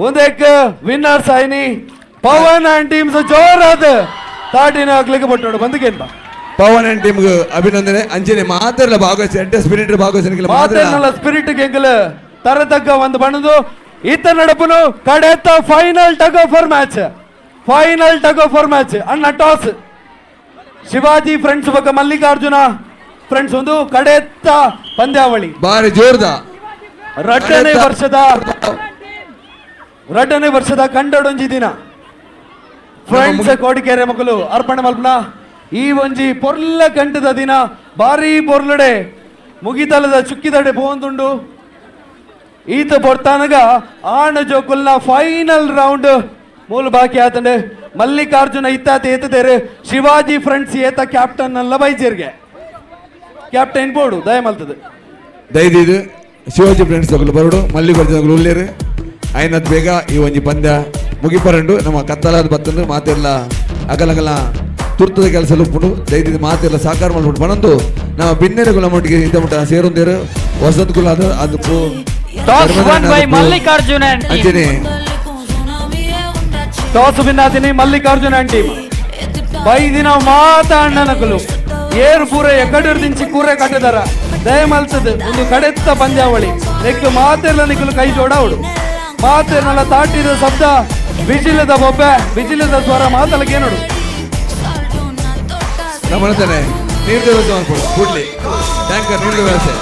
ಒಂದಕ್ಕೆ ವಿನ್ನರ್ಸ್ ಆಯ್ನಿ ಪವನ್ ಅಂಡ್ ಟೀಮ್ಸ್ ಜೋರಾದ ತಾಟಿನ ಹಾಕ್ಲಿಕ್ಕೆ ಬಟ್ಟೋಡು ಬಂದಕ್ಕೆ ಪವನ್ ಅಂಡ್ ಟೀಮ್ ಅಭಿನಂದನೆ. ಅಂಚನೆ ಮಾತ್ರ ಭಾಗವಹಿಸಿ ಎಡ್ಡೆ ಸ್ಪಿರಿಟ್ ಭಾಗವಹಿಸಿ ಮಾತ್ರ ಸ್ಪಿರಿಟ್ ಗೆಂಗಲ ತರತಕ್ಕ ಒಂದು ಬಣ್ಣದು ಈತ ನಡಪುನು ಕಡೆತ final tug for match, final tug for match ಅಣ್ಣ ಟಾಸ್ ಶಿವಾಜಿ ಫ್ರೆಂಡ್ಸ್ ಬಕ್ಕ ಮಲ್ಲಿಕಾರ್ಜುನ ಫ್ರೆಂಡ್ಸ್ ಒಂದು ಕಡೆತ್ತ ಪಂದ್ಯಾವಳಿ ಬಾರಿ ಜೋರ್ದ ರಡ್ಡನೇ ವರ್ಷದ ಕಂಡೊಡೊಂಜಿ ದಿನ ಫ್ರೆಂಡ್ಸ್ ಕೋಡಿಕೆರೆ ಮಕ್ಕಳು ಅರ್ಪಣೆ ಮಲ್ಪನ ಈ ಒಂಜಿ ಪೊರ್ಲ ಕಂಟದ ದಿನ ಬಾರಿ ಪೊರ್ಲಡೆ ಮುಗಿತಲದ ಚುಕ್ಕಿದಡೆ ಪೋಂದುಂಡು. ಈತ ಪೊರ್ತಾನಗ ಆಣ ಜೋಕುಲ್ನ ಫೈನಲ್ ರೌಂಡ್ ಮೂಲ ಬಾಕಿ ಆತಂಡೆ ಮಲ್ಲಿಕಾರ್ಜುನ ಇತ್ತಾತ ಏತದೇರು ಶಿವಾಜಿ ಫ್ರೆಂಡ್ಸ್ ಏತ ಕ್ಯಾಪ್ಟನ್ ಅಲ್ಲ ಬೈಜೇರ್ಗೆ ಕ್ಯಾಪ್ಟನ್ ಬೋರ್ಡು ದಯಮಲ್ತದೆ ದಯದಿದು ಶಿವಾಜಿ ಫ್ರೆಂಡ್ಸ್ ತಗೊಳ್ಳು ಬರೋಡು ಮಲ್ಲಿಕಾರ್ಜುನ ಉಳ್ಳೇರು ಐನತ್ ಬೇಗ ಈ ಒಂಜಿ ಪಂದ್ಯ ಮುಗಿಪರಂಡು ನಮ್ಮ ಕತ್ತಲಾದ ಬತ್ತಂದು ಮಾತೆಲ್ಲ ಅಗಲಗಲ ತುರ್ತದ ಕೆಲಸ ಉಪ್ಪುಂಡು ದಯದಿದ್ದು ಮಾತೆಲ್ಲ ಸಾಕಾರ ಮಾಡ್ಬಿಟ್ಟು ಬನಂದು ನಮ್ಮ ಬಿನ್ನೆರೆ ನಮ್ಮೊಟ್ಟಿಗೆ ಇಂಥ ಮುಟ್ಟ ಸೇರೊಂದೇರು ವಸಂತ ಕುಲ ಅದು ಅದಕ್ಕೂ ಮಲ್ಲಿಕಾರ್ಜುನ ಅಂಚನೆ ಟಾಸ್ ಬಿನ್ನಾತಿನಿ ಮಲ್ಲಿಕಾರ್ಜುನ ಟೀಮ್ ಬೈದಿನ ಮಾತ ಅಣ್ಣನಕಲು ಏರು ಪೂರ ಎಕ್ಕಡಿರ್ದಿಂಚಿ ಕೂರೆ ಕಟ್ಟದಾರ ದಯಮಲ್ತದೆ ಒಂದು ಕಡೆತ್ತ ಪಂದ್ಯಾವಳಿ ನೆಕ್ಕು ಮಾತೆಲ್ಲ ನಿಕ್ಕಲು ಕೈ ಜೋಡಾವಡು ಮಾತೆಲ್ಲ ತಾಟಿದ ಶಬ್ದ ಬಿಜಿಲದ ಬೊಬ್ಬೆ ಬಿಜಿಲದ ಸ್ವರ ಮಾತಲಕ್ಕೆ ನೋಡು ನಮ್ಮನೆ ನೀರು ವ್ಯವಸ್ಥೆ ಮಾಡ್ಕೊಡು ಕುಡ್ಲಿ ಟ್ಯಾಂಕರ್ ನೀರು ವ್ಯವಸ್ಥೆ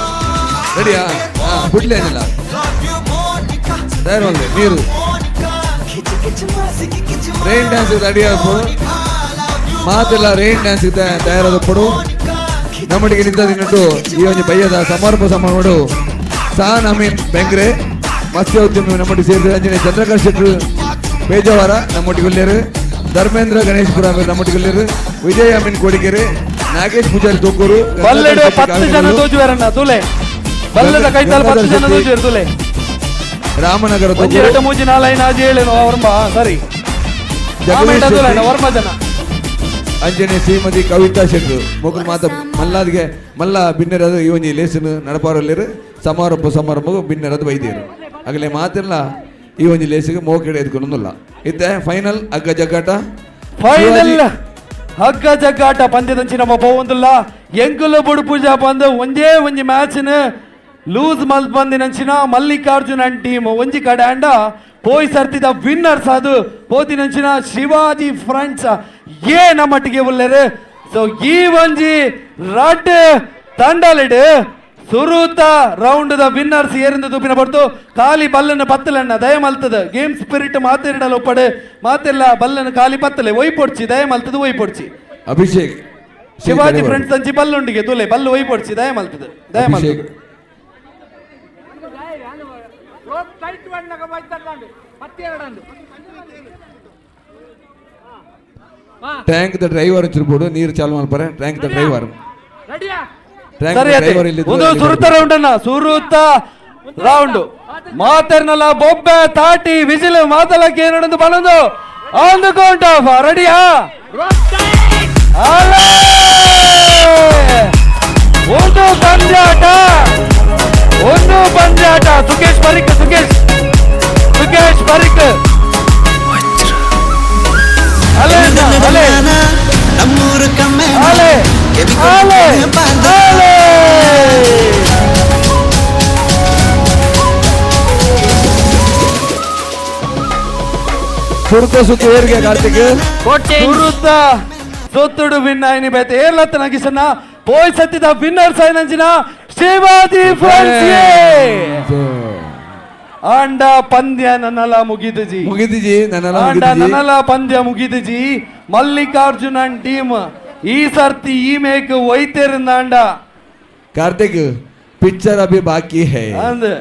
ರೆಡಿಯಾ? ಹಾಂ ಕುಡ್ಲಿ ಏನಿಲ್ಲ ತಯಾರು ಒಂದು ನೀರು rain dance ready ಆಗ್ಬೋದು ಮಾತೆಲ್ಲ ರೈನ್ ಡ್ಯಾನ್ಸ್ ತಯಾರಾದ ಪಡು ನಮ್ಮೊಟ್ಟಿಗೆ ನಿಂತ ದಿನಟ್ಟು ಈ ಒಂದು ಬಯ್ಯದ ಸಮಾರಂಭ ಸಮಾರಂಭ ಸಾನ್ ಅಮೀನ್ ಬೆಂಗ್ರೆ ಮತ್ಸ್ಯ ಉದ್ಯಮಿ ನಮ್ಮೊಟ್ಟಿಗೆ ಸೇರಿದ ಅಂಜನೆ ಚಂದ್ರಕಾಂತ್ ಶೆಟ್ಟರು ಪೇಜಾವರ ನಮ್ಮೊಟ್ಟಿಗೆ ಉಳ್ಳೇರು ಧರ್ಮೇಂದ್ರ ಗಣೇಶ್ಪುರ ನಮ್ಮೊಟ್ಟಿಗೆ ಉಳ್ಳೇರು ವಿಜಯ ಅಮೀನ್ ಕೋಡಿಕೆರೆ ನಾಗೇಶ್ ಪೂಜಾರಿ ತೋಕೂರು ಬಲ್ಲೆಡು 10 ಜನ ತೋಜುವರಣ್ಣ ತುಲೆ ಬಲ್ಲದ ಕೈತಾಲ್ 10 ಜನ ತೋಜುವರು ತುಲೆ ರಾಮನಗರ 1 2 3 4 5 6 7 ವರ್ಮ ಸರಿ ವರ್ಮ ಜನ ಅಂಜನೆ ಶ್ರೀಮತಿ ಕವಿತಾ ಶೆಟ್ರು ಮೊಕಲು ಮಾತ ಮಲ್ಲಾದಿಗೆ ಮಲ್ಲ ಬಿನ್ನೆರದು ಈ ಒಂಜಿ ಲೇಸನ್ ನಡಪಾರಲ್ಲಿರು ಸಮಾರಂಭ ಸಮಾರಂಭ ಬಿನ್ನೆರದು ವೈದ್ಯರು ಆಗಲೇ ಮಾತಿಲ್ಲ ಈ ಒಂಜಿ ಲೇಸಿಗೆ ಮೋಕೆಡೆ ಎದ್ಕೊಂಡೊಂದಿಲ್ಲ ಇತ್ತೆ ಫೈನಲ್ ಹಗ್ಗ ಜಗ್ಗಾಟ ಫೈನಲ್ ಹಗ್ಗ ಜಗ್ಗಾಟ ಪಂದ್ಯದಂಚಿ ನಮ್ಮ ಪೋವೊಂದುಲ್ಲ ಎಂಕುಲು ಬುಡುಪೂಜಾ ಪಂದು ಒಂಜೇ ಒಂಜಿ ಮ್ಯಾಚ್ನ ಲೂಸ್ ಮಲ್ತ್ ಬಂದಿನಂಚಿನ ಮಲ್ಲಿಕಾರ್ಜುನ ಟೀಮ್ ಒಂಜಿ ಕಡೆ ಅಂಡ ಪೋಯ್ ಸರ್ತಿದ ವಿನ್ನರ್ಸ್ ಅದು ಪೋತಿನಂಚಿನ ಶಿವಾಜಿ ಫ್ರೆಂಡ್ಸ್ ಏ ನಮ್ಮಟ್ಟಿಗೆ ಉಲ್ಲೇರು. ಸೊ ಈ ಒಂಜಿ ರಡ್ ತಂಡಲಿಡ್ ಸುರೂತ round the winners ಏರಿಂದ ತುಪ್ಪಿನ ಬರ್ತು ಖಾಲಿ ಬಲ್ಲನ ಪತ್ತಲಣ್ಣ ದಯ ಮಲ್ತದ ಗೇಮ್ ಸ್ಪಿರಿಟ್ ಮಾತಿರಡಲ ಒಪ್ಪಡೆ ಮಾತಿಲ್ಲ ಬಲ್ಲನ ಖಾಲಿ ಪತ್ತಲೆ ಒಯ್ ಪೊಡ್ಚಿ ದಯ ಮಲ್ತದ ಒಯ್ ಪೊಡ್ಚಿ ಅಭಿಷೇಕ್ ಶಿವಾಜಿ ಫ್ರೆಂಡ್ಸ್ ಅಂಚಿ ಬಲ್ಲುಂಡಿಗೆ ತುಲೆ ಬಲ್ಲು ಒಯ್ ಪೊಡ್ಚಿ ದಯ ಮಲ್ತದ ದಯ ಮಲ್ತದ tank the driver ಅಂಚಿರ್ಬೋದು ನೀರು ಚಾಲು ಮಾಡ್ತಾರೆ tank the driver ಒಂದು ಸುರುತ ರೌಂಡ್ ಅನ್ನ ಸುರುತ ರೌಂಡ್ ಮಾತರ್ನಲ್ಲ ಬೊಬ್ಬೆ ತಾಟಿ ವಿಜಿಲ್ ಮಾತಲಕ್ಕೆ ಏನೊಂದು ಬಲೊಂದು on the count of ರೆಡಿಯಾ? ಅಲೆ ಒಂದು ಪಂದ್ಯಾಟ, ಒಂದು ಪಂದ್ಯಾಟ. ಸುಕೇಶ್ ಬರಿಕ್, ಸುಕೇಶ್, ಸುಕೇಶ್ ಬರಿಕ್. ಅಲೆ ಅಲೆ ನಮ್ಮೂರು ಕಮ್ಮೆ ಅಲೆ ಅಲೆ ಅಲೆ. ಸುರುತ ಸುತ್ತು ಏರ್ಗೆ ಕಾರ್ತಿಕ್. ಸುರುತ ಸೊತ್ತುಡು ವಿನ್ ಆಯ್ನಿ ಬೇತೆ ಏರ್ಲತ್ತ ನಗಿಸನ್ನ ಪೋಯ್ ಸತ್ತಿದ ವಿನ್ನರ್ ಸೈನಂಚಿನ ಶಿವಾಜಿ ಫ್ರೆಂಡ್ಸ್. ಆಂಡ ಪಂದ್ಯ ನನ್ನಲ ಮುಗಿದುಜಿ, ಮುಗಿದಿಜಿ ನನ್ನಲ ಆಂಡ ಮುಗಿದಿಜಿ. ನನ್ನಲ ಪಂದ್ಯ ಮುಗಿದುಜಿ. ಮಲ್ಲಿಕಾರ್ಜುನ ಟೀಮ್ ಈ ಸರ್ತಿ ಈ ಮೇಕ್ ಒಯ್ತೇರಿಂದಾಂಡ. ಕಾರ್ತಿಕ್ ಪಿಕ್ಚರ್ ಅಭಿ ಬಾಕಿ ಹೈ. ಅಂದ್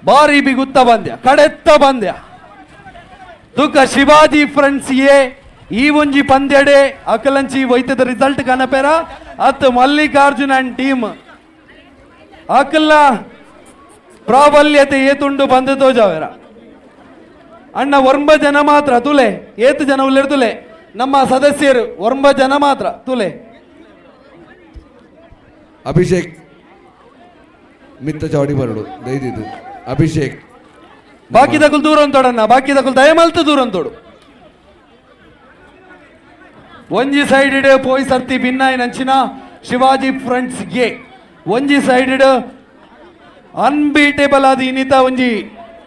ಬಾರಿ ಬಿಗುತ್ತ ಪಂದ್ಯ, ಕಡೆತ್ತ ಪಂದ್ಯ. ತುಕ ಶಿವಾಜಿ ಫ್ರೆಂಡ್ಸ್ ಎ ಈ ಒಂಜಿ ಪಂದ್ಯಡೆ ಅಕಲಂಚಿ ವೈದ್ಯದ ರಿಸಲ್ಟ್ ಕನಪೇರ ಅತ್ ಮಲ್ಲಿಕಾರ್ಜುನ ಅಂಡ್ ಟೀಮ್ ಅಕಲ್ನ ಪ್ರಾಬಲ್ಯತೆ ಏತುಂಡು ಬಂದು ತೋಜಾವೇರ. ಅಣ್ಣ ಒಂಬ ಜನ ಮಾತ್ರ ತುಲೆ, ಏತು ಜನ ಉಲ್ಲೇರು ತುಲೆ, ನಮ್ಮ ಸದಸ್ಯರು ಒಂಬ ಜನ ಮಾತ್ರ ತುಲೆ. ಅಭಿಷೇಕ್ ಮಿತ್ತ ಚಾವಡಿ ಬರಡು ದೈದಿದ್ದು ಅಭಿಷೇಕ್. ಬಾಕಿದಕುಲ್ ದೂರ ಅಂತೋಡಣ್ಣ, ಬಾಕಿದಕುಲ್ ದಯಮಲ್ತು ದೂರ ಅಂತೋಡು. ಒಂಜಿ ಸೈಡ್ ಪೋಯ್ ಸರ್ತಿ ಭಿನ್ನಾಯಿನಂಚಿನ ಶಿವಾಜಿ ಫ್ರೆಂಡ್ಸ್ ಗೆ ಒಂಜಿ ಸೈಡ್ ಅನ್ಬೀಟೇಬಲ್ ಆದ ಇನ್ನಿತ ಒಂಜಿ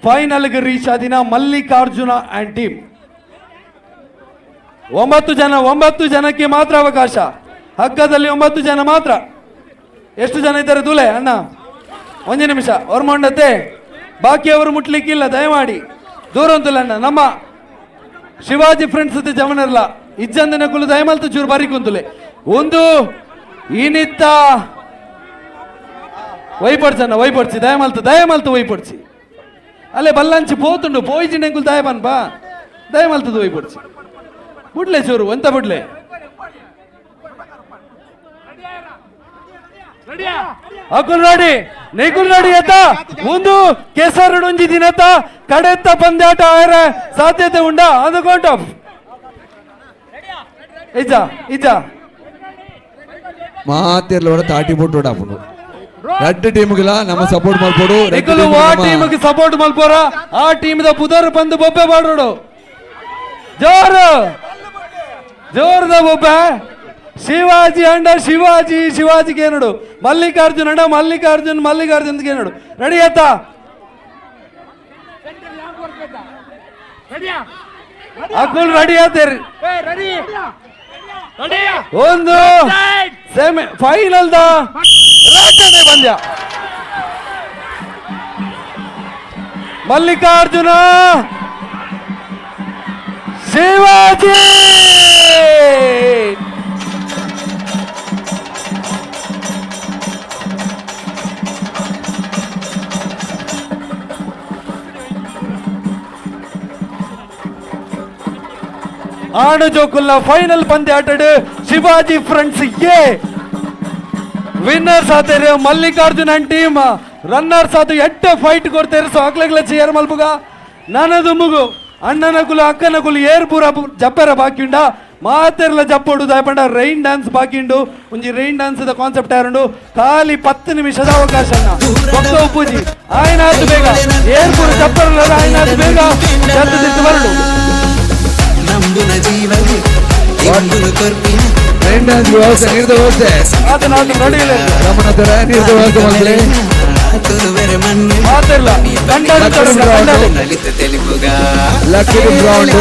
ಫೈನಲ್ ರೀಚ್ ಆದಿನ ಮಲ್ಲಿಕಾರ್ಜುನ ಅಂಡ್ ಟೀಮ್. 9 ಜನ, 9 ಜನಕ್ಕೆ ಮಾತ್ರ ಅವಕಾಶ. ಹಗ್ಗದಲ್ಲಿ 9 ಜನ ಮಾತ್ರ. ಎಷ್ಟು ಜನ ಇದ್ದಾರೆ ಧೂಲೆ ಅಣ್ಣ? ಒಂದು ನಿಮಿಷ ಹೊರಮೊಂಡತ್ತೆ, ಬಾಕಿಯವರು ಮುಟ್ಲಿಕ್ಕಿಲ್ಲ, ದಯಮಾಡಿ ದೂರ ಅಂತಲ್ಲ ಅಣ್ಣ. ನಮ್ಮ ಶಿವಾಜಿ ಫ್ರೆಂಡ್ಸ್ ಜೊತೆ ಜಮನಿರಲ್ಲ ಇಜ್ಜಂದಿನ ಕುಲು ದಯಮಲ್ತು ಚೂರು ಬಾರಿ ಕುಂತುಲೆ. ಒಂದು ಇನಿತ್ತ ವೈಪಡ್ಸಣ್ಣ, ವೈಪಡ್ಸಿ ದಯಮಲ್ತು, ದಯಮಲ್ತು ವೈಪಡ್ಸಿ. ಅಲ್ಲೇ ಬಲ್ಲಂಚಿ ಪೋತುಂಡು ಪೋಯ್ಜಿನ ಎಂಕುಲು ದಯ ಬನ್ಪಾ, ದಯಮಲ್ತದ ವೈಪಡ್ಸಿ ಬುಡ್ಲೆ ಚೂರು ಎಂತ ಬುಡ್ಲೆ. ಅಕುಲ್ ರೆಡಿ, ನಿಕುಲ್ ರೆಡಿ ಆತ. ಒಂದು ಕೆಸರು ಒಂಜಿ ದಿನತ ಕಡೆತ್ತ ಪಂದ್ಯಾಟ ಆಯರ ಸಾಧ್ಯತೆ ಉಂಡ ಅದು ಕೌಂಟ್ ಆಫ್. ಇಜ್ಜ ಇಜ್ಜ ಮಾತಿರ್ಲ ತಾಟಿ ಬೋಟ್ ಆಪುಂಡು. ರಡ್ಡು ಟೀಮ್ಗಳ ನಮ್ಮ ಸಪೋರ್ಟ್ ಮಲ್ಪೋಡು. ನಿಕುಲು ಆ ಟೀಮ್ಗೆ ಸಪೋರ್ಟ್ ಮಲ್ಪೋರ, ಆ ಟೀಮ್ the ಪುದರ್ ಬಂದು ಬೊಬ್ಬೆ ಮಾಡೋಡು. ಜೋರು ಜೋರದ ಬೊಬ್ಬೆ. ಶಿವಾಜಿ ಅಂಡ ಶಿವಾಜಿ, ಶಿವಾಜಿಗೆ ನೋಡು. ಮಲ್ಲಿಕಾರ್ಜುನ್ ಅಂಡ ಮಲ್ಲಿಕಾರ್ಜುನ್, ಮಲ್ಲಿಕಾರ್ಜುನ್ಗೆ ನೋಡು. ರೆಡಿ ಆತ? ಅಕುಲ್ ರೆಡಿ ಆತೇರಿ. ಒಂದು semi final the ರಾಟನೆ ಪಂದ್ಯ. ಮಲ್ಲಿಕಾರ್ಜುನ ಶಿವಾಜಿ. ಆಣು ಜೋಕುಲ್ಲ ಫೈನಲ್ ಪಂದ್ಯ ಆಟಡು Shivaji friends A winners ಆತೇರು, Mallikarjun and team runners ಆತು. ಎಟ್ಟ ಫೈಟ್ ಕೊಡ್ತೇರು. ಸೊ ಅಕ್ಲಗ್ಲ ಚೇರ್ ಮಲ್ಪುಗ ನನದು ಮುಗು ಅಣ್ಣನ ಕುಲು ಅಕ್ಕನ ಕುಲು ಏರ್ ಪೂರ ಜಪ್ಪೆರ ಬಾಕಿಂಡ ಮಾತೆರ್ಲ ಜಪ್ಪೋಡು ದಾಯಪಂಡ ರೈನ್ ಡ್ಯಾನ್ಸ್ ಬಾಕಿಂಡು. ಒಂಜಿ rain dance the concept ಯಾರುಂಡು. ಖಾಲಿ 10 ನಿಮಿಷದ ಅವಕಾಶ ಉಪ್ಪುಜಿ ಆಯ್ನಾತು ಬೇಗ ಏರ್ ಪೂರ ಜಪ್ಪರಲ್ಲ ಆಯ್ನಾತು ಬೇಗ ಜದ್ದು ದಿತ್ತು ಬರಡು. ನಂಬುನ ಜೀವಗೆ ಇಂಬುನು ಕೊರ್ಪಿನ ರೈನ್ ಡ್ಯಾನ್ಸ್ ವ್ಯವಸ್ಥೆ ನೀರ್ದ ವ್ಯವಸ್ಥೆ ರಮಣ ದೊರೆ ನೀರ್ದ ವ್ಯವಸ್ಥೆ ಮಲ್ಪಲೆ. ತುರುವೆರೆ ಮಣ್ಣು ಮಾತೆರ್ಲ ನಲಿತ ತೆಲಿಪುಗ ಲಕ್ಕಿ ಗ್ರೌಂಡ್.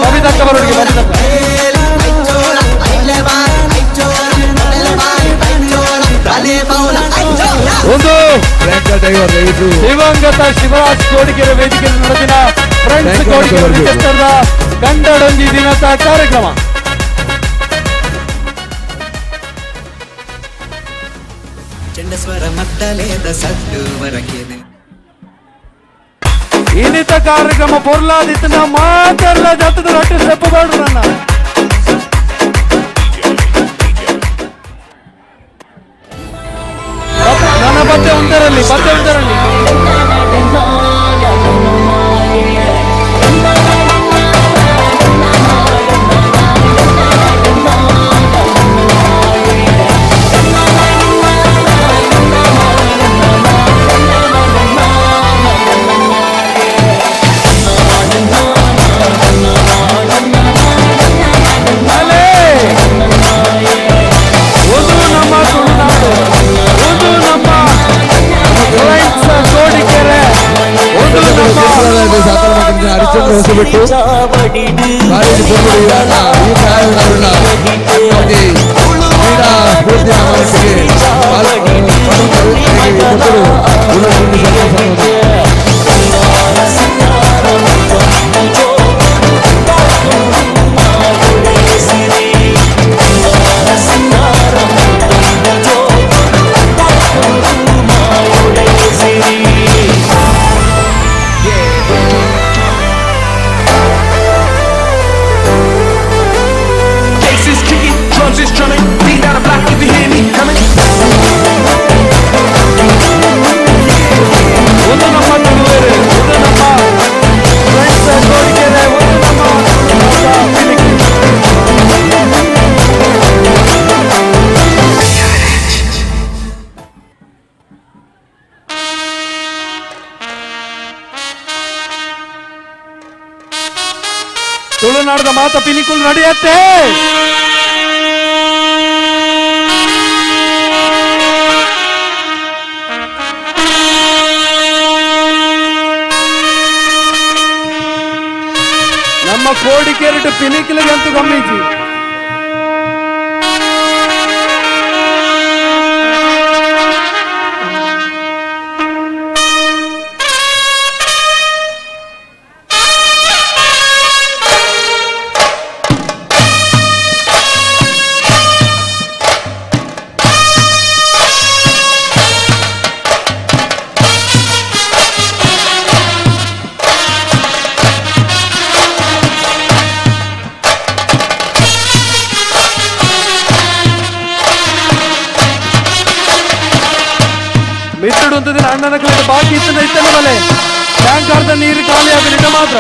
ಬಬಿತಕ್ಕ ಬರೋಡಿಗೆ ಬಬಿತಕ್ಕ. ಒಂದು ದಿವಂಗತ ಶಿವರಾಜ್ ಕೋಡಿಗೆರೆ ವೇದಿಕೆಯಲ್ಲಿ ನಡೆದಿನ ಫ್ರೆಂಡ್ಸ್ ಕೋಡಿಗೆರೆ ಕಂಡಡೊಂಜಿ ದಿನದ ಕಾರ್ಯಕ್ರಮ. ಚಂಡಸ್ವರ ಮದ್ದಲೇದ ಸದ್ದು ವರಕೇನೆ ಇನ್ನಿತ ಕಾರ್ಯಕ್ರಮ ಪೊರ್ಲಾದಿತ್ತು ಮಾತೆಲ್ಲ ಜತ್ತದ ರೊಟ್ಟಿ ಸ್ಟೆಪ್ ಬೇಡ್ರು ನನ್ನ. ಉಂಟರಲ್ಲಿ, ಪತ್ತೆ ಉಂಟರಲ್ಲಿ. ಒಂದು ನಮ್ಮ ತುಳುನಾಡು, ಒಂದು ನಮ್ಮ ಫ್ರೆಂಡ್ಸ್ ಕೋಡಿಕೆರೆ, ಒಂದು ನಮ್ಮ ಹರಿಶ್ಚಂದ್ರ ಹೊಸಬೆಟ್ಟು ಭಾರಿ ಪೊರ್ಲುಡು ಈ ಆಟ ಈ ಪ್ರಾಯದ ಒಂಜಿ ಕ್ರೀಡಾ ಸ್ಫೂರ್ತಿ ನಮ್ಮೊಟ್ಟಿಗೆ ಪಾಲ್ ಪಡೆದರು. ಈ ಪೊರ್ತುಡು ಉಳ್ಳೊಂದು ಸಂತೋಷ. Bass is kicking, drums is drumming, beat down the block if you hear me coming. ಒಂದು ನಮ್ಮ ತುಳುವೆರೆ, ಒಂದು ನಮ್ಮ ಫ್ರೆಂಡ್ಸ್ ಕೋಡಿಕೆರೆ, ಒಂದು ನಮ್ಮ ತುಳುನಾಡ ಪಿಲಿಕಿ. ತುಳುನಾಡದ ಮಾತ ಪಿಲಿಕುಲ್ ನಡೆಯತ್ತೆ. ನಮ್ಮ ಕೋಡಿಕೆರೆಟು ಪಿಲಿಕುಲಿಗಂತೂ ಗಮನಿಸಿ. ಮಿತ್ತಡು ಅಂತದಿನ ಅಣ್ಣನ ಕಡೆ ಬಾಕಿ ಇತ್ತನ ಇತ್ತನ ಬಲೆ ಟ್ಯಾಂಕ್ ಅರ್ಧ ನೀರು ಖಾಲಿ ಆಗಲಿಲ್ಲ ಮಾತ್ರ.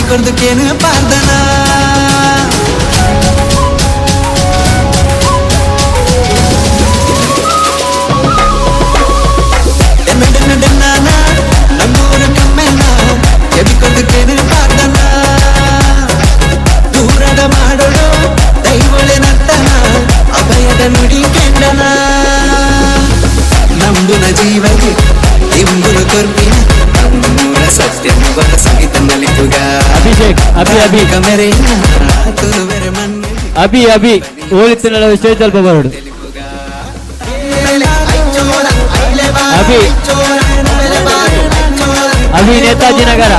ಕೆಬಿ ಕೊರ್ದು ಕೇನು ಪಾರ್ದನ ಡೆನ್ನ ಡೆನ್ನ ಡೆನ್ನಾನ ನಮ್ಮೂರ ಕಮ್ಮೆನ ಕೆಬಿ ಕೊರ್ದು ಕೇನು ಪಾರ್ದನ ದೂರದ ಮಾಡೋಳು ದೈವಳೆ ನರ್ತನ ಅಭಯದ ನುಡಿ ಕೆಂಡನ ನಂಬುನ ಜೀವಗೆ ಇಂಬುನು ಕೊರ್ಪಿನ ನಮ್ಮೂರ ಸತ್ಯ ಮೊಬಲ ಸಂಗೀತ ನಲಿಪುಗ ಅಭಿಷೇಕ್ ಅಭಿ ಅಭಿ ಕಮೆರೆಯ ತುರುವೆರೆ ಮಣ್ಣು ಅಭಿ ಅಭಿ ಓಳಿತ್ತಿನ ಸ್ಟೇಜ್ ಅಲ್ಪ ಬರೋಡು ಅಭಿ ಅಭಿ ನೇತಾಜಿ ನಗರ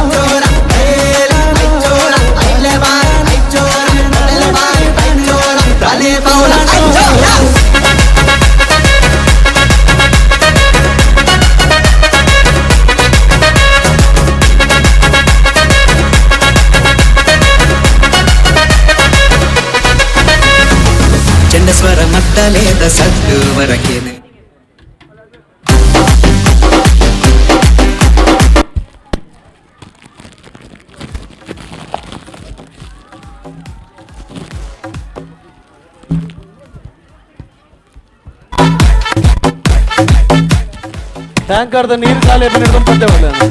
ಚಂಡಸ್ವರ ಮತ್ತಲೇದ ಸದ್ದು ವರಕೇನೆ ಟ್ಯಾಂಕರ್ದ ನೀರು ಖಾಲಿ ಹಿಡ್ಕೊಂಡು ಪತ್ತೆ ಬಂದೆ.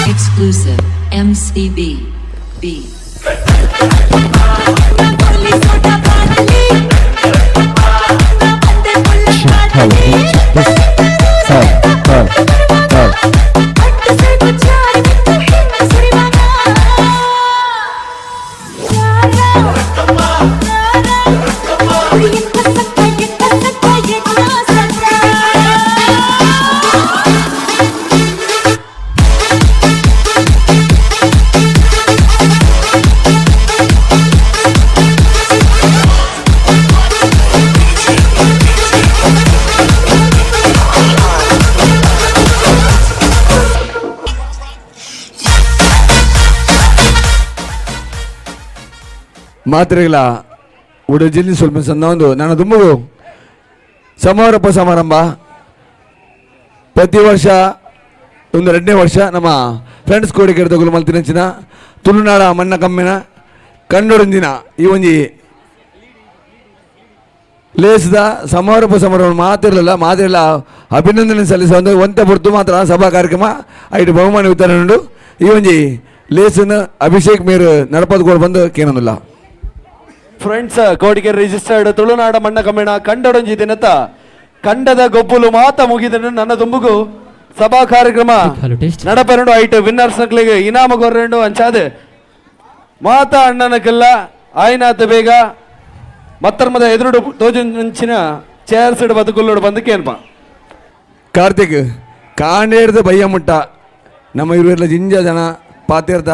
Exclusive MCB B. ಮಾತ್ರೆಗಳ ಉಡಜಿಲ್ಲಿ ಸ್ವಲ್ಪ ಸಣ್ಣ ಒಂದು ನನ್ನ ದುಂಬುಗು ಸಮಾರೋಪ ಸಮಾರಂಭ ಪ್ರತಿ ವರ್ಷ ಒಂದು ಎರಡನೇ ವರ್ಷ ನಮ್ಮ ಫ್ರೆಂಡ್ಸ್ ಕೋಡಿಕೆರೆದ ಗುಲ್ಮಲ್ತಿನಂಚಿನ ತುಳುನಾಡ ಮಣ್ಣ ಕಮ್ಮಿನ ಕಣ್ಣೊಡಂಜಿನ ಈ ಒಂಜಿ ಲೇಸ್ದ ಸಮಾರೋಪ ಸಮಾರಂಭ ಮಾತಿರಲಿಲ್ಲ ಮಾತಿರಲ್ಲ ಅಭಿನಂದನೆ ಸಲ್ಲಿಸುವ ಒಂದು ಒಂತೆ ಪೊರ್ತು ಮಾತ್ರ ಸಭಾ ಕಾರ್ಯಕ್ರಮ ಐಟು ಬಹುಮಾನ ವಿತರಣೆ ಉಂಡು. ಈ ಒಂಜಿ ಲೇಸನ್ನು ಅಭಿಷೇಕ್ ಮೇರು ನಡಪದ ಬಂದು ಕೇನೊಂದಿಲ್ಲ. ಫ್ರೆಂಡ್ಸ್ ಕೋಡಿಗೆ ರಿಜಿಸ್ಟರ್ಡ್ ತುಳುನಾಡ ಮಣ್ಣ ಕಮ್ಮಿಣ ಕಂಡೊಡಂಜಿ ದಿನತ ಕಂಡದ ಗೊಬ್ಬುಲು ಮಾತ ಮುಗಿದ ನನ್ನ ದುಂಬುಗು ಸಭಾ ಕಾರ್ಯಕ್ರಮ ನಡಪೆರಡು ಐಟು ವಿನ್ನರ್ಸ್ ನಕ್ಲಿಗೆ ಇನಾಮ ಕೊರ್ರೆಂಡು ಅಂಚಾದೆ ಮಾತ ಅಣ್ಣನಕ್ಕೆಲ್ಲ ಆಯ್ನಾತ ಬೇಗ ಮತ್ತರ್ಮದ ಎದುರುಡು ತೋಜುಂಚಿನ ಚೇರ್ಸ್ ಬದುಕುಲ್ಲೋಡು ಬಂದು ಕೇನ್ಪ. ಕಾರ್ತಿಕ್ ಕಾಂಡೇರ್ದ ಬಯ್ಯ ಮುಟ್ಟ ನಮ್ಮ ಇರುವೆಲ್ಲ ಜಿಂಜ ಜನ ಪಾತೇರ್ದ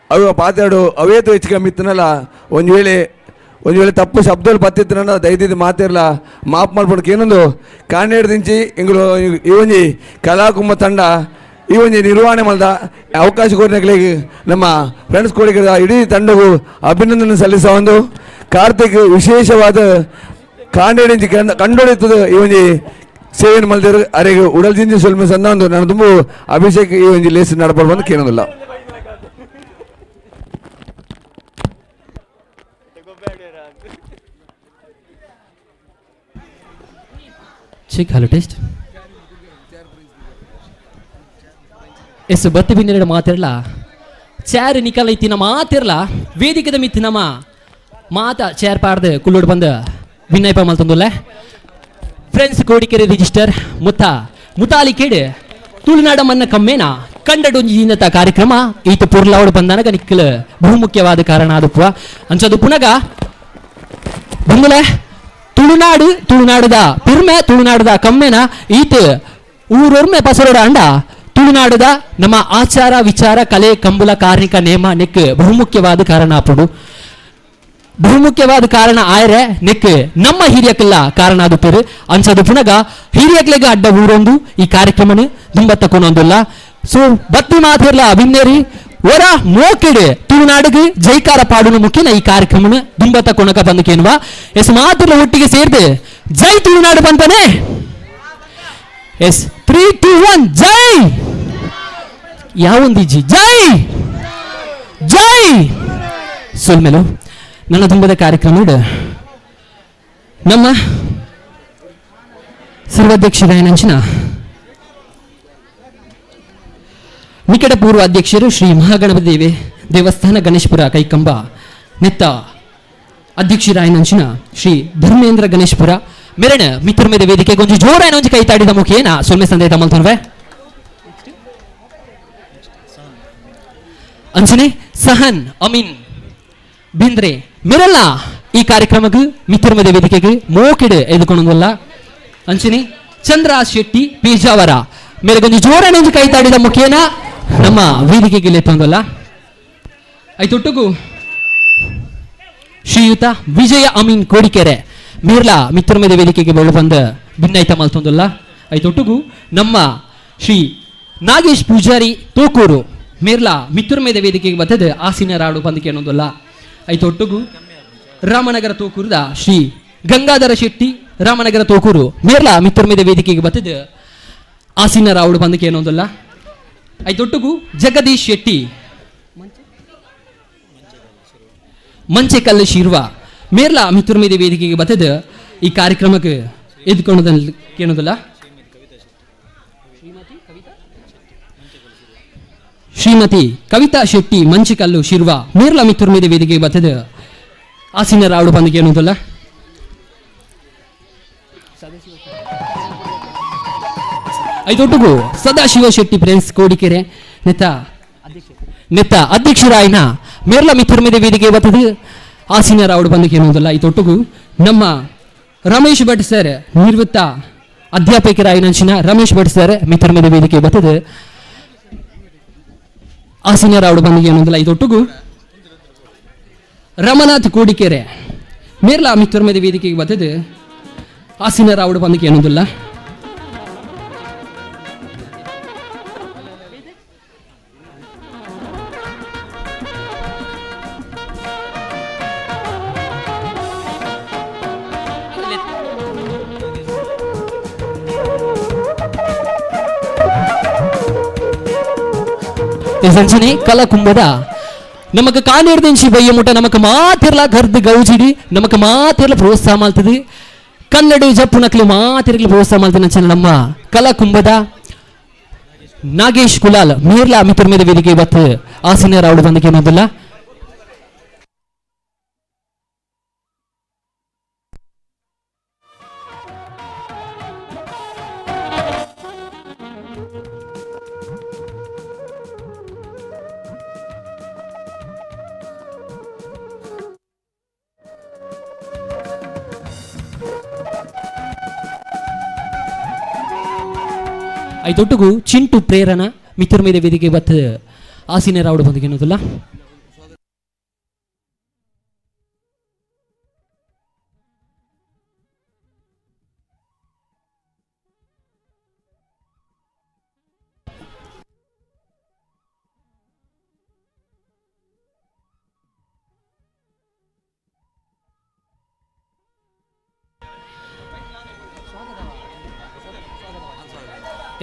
ಅವು ಪಾತೇಡು ಅವೇತು ಹೆಚ್ಚು ಕಮ್ಮಿ ಇತ್ತನಲ್ಲ ಒಂದು ವೇಳೆ ಒಂದು ವೇಳೆ ತಪ್ಪು ಶಬ್ದలు ಪತ್ತಿತ್ತನಲ್ಲ ದಯದಿದ್ದು ಮಾತಿರಲ್ಲ ಮಾಪ್ ಮಾಡ್ಬಿಡಕ್ಕೆ ಏನೊಂದು ಕಾಂಡೇರ್ದಿಂಚಿ ಇಂಗ್ಲು ಈ ಒಂಜಿ ಕಲಾಕುಂಬ ತಂಡ ಈ ಒಂಜಿ ನಿರ್ವಹಣೆ ಮಲ್ದ ಅವಕಾಶ ಕೋರಿನಗಳಿಗೆ ನಮ್ಮ ಫ್ರೆಂಡ್ಸ್ ಕೋಡಿಗೆ ಇಡೀ ತಂಡಗೂ ಅಭಿನಂದನೆ ಸಲ್ಲಿಸುವ ಒಂದು ಕಾರ್ತಿಕ್ ವಿಶೇಷವಾದ ಕಾಂಡೇಡಿಂಚಿ ಕಂಡೊಡಿತದ ಈ ಒಂಜಿ ಸೇವೆಯನ್ನು ಮಲ್ದಿರು ಅರೆಗೆ ಉಡಲ್ ಜಿಂಜಿ ಸೊಲ್ಮೆ ಸಣ್ಣ ಒಂದು ನಾನು ತುಂಬ ಅಭಿಷೇಕ್ ಈ ಒಂಜಿ ಲೇಸ್ ನಡಪಡ್ ಬಂದು ಕೇಳೋದಿಲ್ಲ. Check hello test S ಬತ್ತಿ ಬಿನ್ನೆರಡು ಮಾತಿರಲ್ಲ ಚಾರ್ ನಿಕಲ್ ಐತಿ ನಮ್ಮ ಮಾತಿರಲ್ಲ ವೇದಿಕೆದ ಮಿತ್ತಿ ನಮ್ಮ ಮಾತ ಚೇರ್ ಪಾಡ್ದು ಕುಲ್ಲೋಡು ಬಂದು ವಿನಯಪ ಮಲ್ತಂದುಲ್ಲ ಫ್ರೆಂಡ್ಸ್ ಕೋಡಿಕೆರೆ ರಿಜಿಸ್ಟರ್ ಮುತ್ತ ಮುತಾಲಿ ಕೇಡು ತುಳುನಾಡ ಮನ್ನ ಕಮ್ಮೇನ ಕಂಡಡೊಂಜಿ ಇನ್ನತ ಕಾರ್ಯಕ್ರಮ ಈತ ಪುರ್ಲಾವಡು ಬಂದಾನಗ ನಿಕ್ಕಲು ಬಹುಮುಖ್ಯವಾದ ಕಾರಣ ಆದಪ್ಪ ಅಂಚದು ಪುನಗ ಬಂದುಲೆ ತುಳುನಾಡು ತುಳುನಾಡದ ಪಿರ್ಮೆ ತುಳುನಾಡದ ಕಮ್ಮೇನ ಈತ ಊರೊರ್ಮೆ ಪಸರೋಡ ಅಂಡ ತುಳುನಾಡದ ನಮ್ಮ ಆಚಾರ ವಿಚಾರ ಕಲೆ ಕಂಬುಲ ಕಾರ್ಣಿಕ ನೇಮ ನೆಕ್ ಬಹುಮುಖ್ಯವಾದ ಕಾರಣ ಆಪುಂಡು. ಬಹುಮುಖ್ಯವಾದ ಕಾರಣ ಆಯರೆ ನೆಕ್ ನಮ್ಮ ಹಿರಿಯಕ್ಕೆಲ್ಲ ಕಾರಣ ಆದುಪ್ಪೇರು ಅಂಚದು ಪುನಗ ಹಿರಿಯಕ್ಲೆಗ ಅಡ್ಡ ಊರೊಂದು ಈ ಕಾರ್ಯಕ್ರಮನ ದುಂಬತ್ತ ಕೊನೊಂದುಲ್ಲ. ಸೊ ಬತ್ತಿ ಮಾತಿರ್ಲ ಅಭಿನ್ನೇರಿ ಒರ ಮೋಕಿಡು ತುಳುನಾಡಿಗೆ ಜೈಕಾರ ಪಾಡುನ ಮುಖ್ಯನ ಈ ಕಾರ್ಯಕ್ರಮನ ದುಂಬತ್ತ ಕೊನಕ ಬಂದಕೇನುವ ಎಸ್ ಮಾತಿರ್ಲ ಒಟ್ಟಿಗೆ ಸೇರ್ದು ಜೈ ತುಳುನಾಡು ಬಂತಾನೆ. ಎಸ್ 3 2 1 ಜೈ ಯಾವೊಂದಿಜ್ಜಿ ಜೈ ಜೈ ಸೊಲ್ಮೆಲು. ನನ್ನ ತುಂಬದ ಕಾರ್ಯಕ್ರಮ ನಮ್ಮ ಸರ್ವಾಧ್ಯಕ್ಷರಾಯನಂಚಿನ ನಿಕಟ ಪೂರ್ವ ಅಧ್ಯಕ್ಷರು ಶ್ರೀ ಮಹಾಗಣಪತಿ ದೇವಿ ದೇವಸ್ಥಾನ ಗಣೇಶಪುರ ಕೈಕಂಬ ನೆತ್ತ ಅಧ್ಯಕ್ಷರಾಯನಂಚಿನ ಶ್ರೀ ಧರ್ಮೇಂದ್ರ ಗಣೇಶಪುರ ಮೆರಣ ಮಿತ್ರ ಮೇಲೆ ವೇದಿಕೆ ಗೊಂಜಿ ಜೋರಾಯನ ಒಂಜಿ ಕೈ ತಾಡಿದ ಮುಖೇನ ಸೊಲ್ಮೆ ಸಂದೇಹ ಮಲ್ತೊನ್ವೆ. ಅಂಚನೆ ಸಹನ್ ಅಮೀನ್ ಬಿಂದ್ರೆ ಮಿರಲ್ಲ ಈ ಕಾರ್ಯಕ್ರಮಕ್ಕೆ ಮಿತ್ರ ಮೇಲೆ ವೇದಿಕೆಗೆ ಮೋಕಿಡ್ ಎದುಕೊಂಡಲ್ಲ. ಅಂಚನೆ ಚಂದ್ರ ಶೆಟ್ಟಿ ಪೇಜಾವರ ಮೇರೆ ಗೊಂಜಿ ಜೋರಾಯನ ಒಂಜಿ ಕೈ ತಾಡಿದ ಮುಖೇನ ನಮ್ಮ ವೇದಿಕೆಗೆ ಲೆತ್ತೊಂದಲ್ಲ. ಐತೊಟ್ಟುಗು ಶ್ರೀಯುತ ವಿಜಯ ಅಮೀನ್ ಕೋಡಿಕೆರೆ ಮೇರ್ಲಾ ಮಿತ್ರ ಮೇಲೆ ವೇದಿಕೆಗೆ ಬೆಳು ಬಂದ ಭಿನ್ನೈತ ಮಲ್ತೊಂದಲ್ಲ. ಐತೊಟ್ಟುಗು ನಮ್ಮ ಶ್ರೀ ನಾಗೇಶ್ ಪೂಜಾರಿ ತೋಕೂರು ಮೇರ್ಲಾ ಮಿತ್ರ ಮೇಲೆ ವೇದಿಕೆಗೆ ಬರ್ತದೆ ಆಸಿನ ರಾಡು ಬಂದಕ್ಕೆ ಅನ್ನೋದಲ್ಲ. ಐತೊಟ್ಟುಗು ರಾಮನಗರ ತೋಕೂರದ ಶ್ರೀ ಗಂಗಾಧರ ಶೆಟ್ಟಿ ರಾಮನಗರ ತೋಕೂರು ಮೇರ್ಲಾ ಮಿತ್ರ ಮೇಲೆ ವೇದಿಕೆಗೆ ಬರ್ತದೆ ಆಸಿನ ರಾವುಡು ಬಂದಕ್ಕೆ ಅನ್ನೋದಲ್ಲ. ಐತೊಟ್ಟುಗು ಜಗದೀಶ್ ಶೆಟ್ಟಿ ಮಂಚೆಕಲ್ಲು ಶಿರ್ವ ಮೇರ್ಲಾ ಮಿತ್ರ ಮೇಲೆ ವೇದಿಕೆಗೆ ಬರ್ತದೆ ಈ ಕಾರ್ಯಕ್ರಮಕ್ಕೆ ಎದ್ಕೊಳ್ಳೋದನ್ನ ಕೇಳೋದಲ್ಲ. ಶ್ರೀಮತಿ ಕವಿತಾ ಶೆಟ್ಟಿ ಮಂಚಿಕಲ್ಲು ಶಿರ್ವ ಮೇರ್ಲಾ ಮಿತ್ರ ಮೇಲೆ ವೇದಿಕೆಗೆ ಬರ್ತದೆ ಆಸಿನ ರಾವುಡು ಬಂದಿಗೆ ಅನ್ನೋದಲ್ಲ. ಐತೊಟ್ಟುಗು ಸದಾಶಿವ ಶೆಟ್ಟಿ ಪ್ರಿನ್ಸ್ ಕೋಡಿಕೆರೆ ನೆತ್ತ ನೆತ್ತ ಅಧ್ಯಕ್ಷರಾಯನ ಮೇರ್ಲಾ ಮಿತ್ರ ಮೇಲೆ ವೇದಿಕೆ ಬರ್ತದೆ ಆಸಿನ ರಾವುಡು ಬಂದಕ್ಕೆ ಅನ್ನೋದಲ್ಲ. ಈ ತೊಟ್ಟುಗು ನಮ್ಮ ರಮೇಶ್ ಭಟ್ ಸರ್ ನಿವೃತ್ತ ಅಧ್ಯಾಪಕರಾಯನಂಚಿನ ರಮೇಶ್ ಭಟ್ ಸರ್ ಮಿತ್ರ ಮೇಲೆ ವೇದಿಕೆ ಬರ್ತದೆ ಆಸಿನ ರಾವುಡು ಬಂದಿಗೆ ಅನ್ನೋದಲ್ಲ. ಈ ತೊಟ್ಟುಗು ರಮನಾಥ್ ಕೋಡಿಕೆರೆ ಮೇರ್ಲಾ ಮಿತ್ರ ಮೇಲೆ ವೇದಿಕೆಗೆ ಬರ್ತದೆ ಆಸಿನ ರಾವುಡು ಬಂದಿಗೆ ಅನ್ನೋದಲ್ಲ. ಸಂಚನೆ ಕಲಾಕುಂಭದ ನಮಕ್ ಕಾನೇರ್ದಿಂಚಿ ಬಯ್ಯ ಮುಟ ನಮಕ್ ಮಾತಿರ್ಲ ಗರ್ದು ಗೌಜಿಡಿ ನಮಕ್ ಮಾತಿರ್ಲ ಪ್ರೋತ್ಸಾಹ ಮಾಡ್ತದೆ ಕನ್ನಡ ಜಪ್ಪು ನಕ್ಲಿ ಮಾತಿರ್ಲಿ ಪ್ರೋತ್ಸಾಹ ಮಾಡ್ತದೆ ನಮ್ಮ ಕಲಾಕುಂಭದ ನಾಗೇಶ್ ಕುಲಾಲ್ ಮೇರ್ಲಾ ಮಿತ್ರ ಮೇಲೆ ವೇದಿಕೆ ಬತ್ತು ಆಸನ ರಾವುಡು ಬಂದಕ್ಕೆ ಅನ್ನೋದಿಲ್ಲ. ಐತೊಟ್ಟುಗು ಚಿಂಟು ಪ್ರೇರಣ ಮಿತ್ರ ಮೇಲೆ ವೇದಿಕೆ ಬತ್ತು ಆಸಿನ ರಾವುಡು ಬಂದಿಗೆ ಅನ್ನೋದಿಲ್ಲ.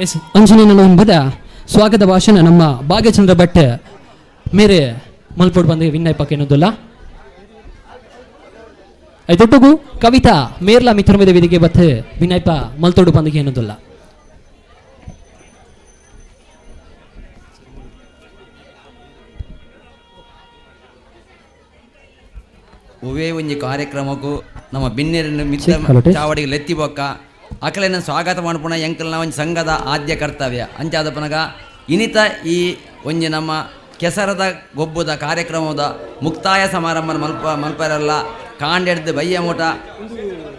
ಎಸ್ ಅಂಜನೇನ ಎಂಬುದ ಸ್ವಾಗತ ಭಾಷಣ ನಮ್ಮ ಭಾಗ್ಯಚಂದ್ರ ಭಟ್ ಮೇರೆ ಮಲ್ಪೋಡ್ ಬಂದ ವಿನ್ನಯಪಕ್ಕೆ ಅನ್ನೋದಲ್ಲ. ಐತೊಟ್ಟುಗು ಕವಿತಾ ಮೇರ್ಲಾ ಮಿತ್ರ ಮೇಲೆ ವೇದಿಕೆ ಬತ್ ವಿನಯಪ ಮಲ್ತೋಡು ಬಂದಿಗೆ ಅನ್ನೋದಲ್ಲ. ಒವೇ ಒಂಜಿ ಕಾರ್ಯಕ್ರಮಕ್ಕೂ ನಮ್ಮ ಬಿನ್ನೆರನ್ನು ಮಿತ್ರ ಚಾವಡಿಗೆ ಲೆತ್ತಿ ಬೊಕ್ಕ ಅಕಲೆನ ಸ್ವಾಗತ ಮಾಡ್ಪುಣ ಎಂಕಲ್ನ ಒಂಜಿ ಸಂಘದ ಆದ್ಯ ಕರ್ತವ್ಯ ಅಂಚಾದ ಪನಗ ಇನಿತ ಈ ಒಂಜಿ ನಮ್ಮ ಕೆಸರದ ಗೊಬ್ಬದ ಕಾರ್ಯಕ್ರಮದ ಮುಕ್ತಾಯ ಸಮಾರಂಭ ಮಲ್ಪರಲ್ಲ ಕಾಂಡೆಡ್ದು ಬಯ್ಯ ಮೂಟ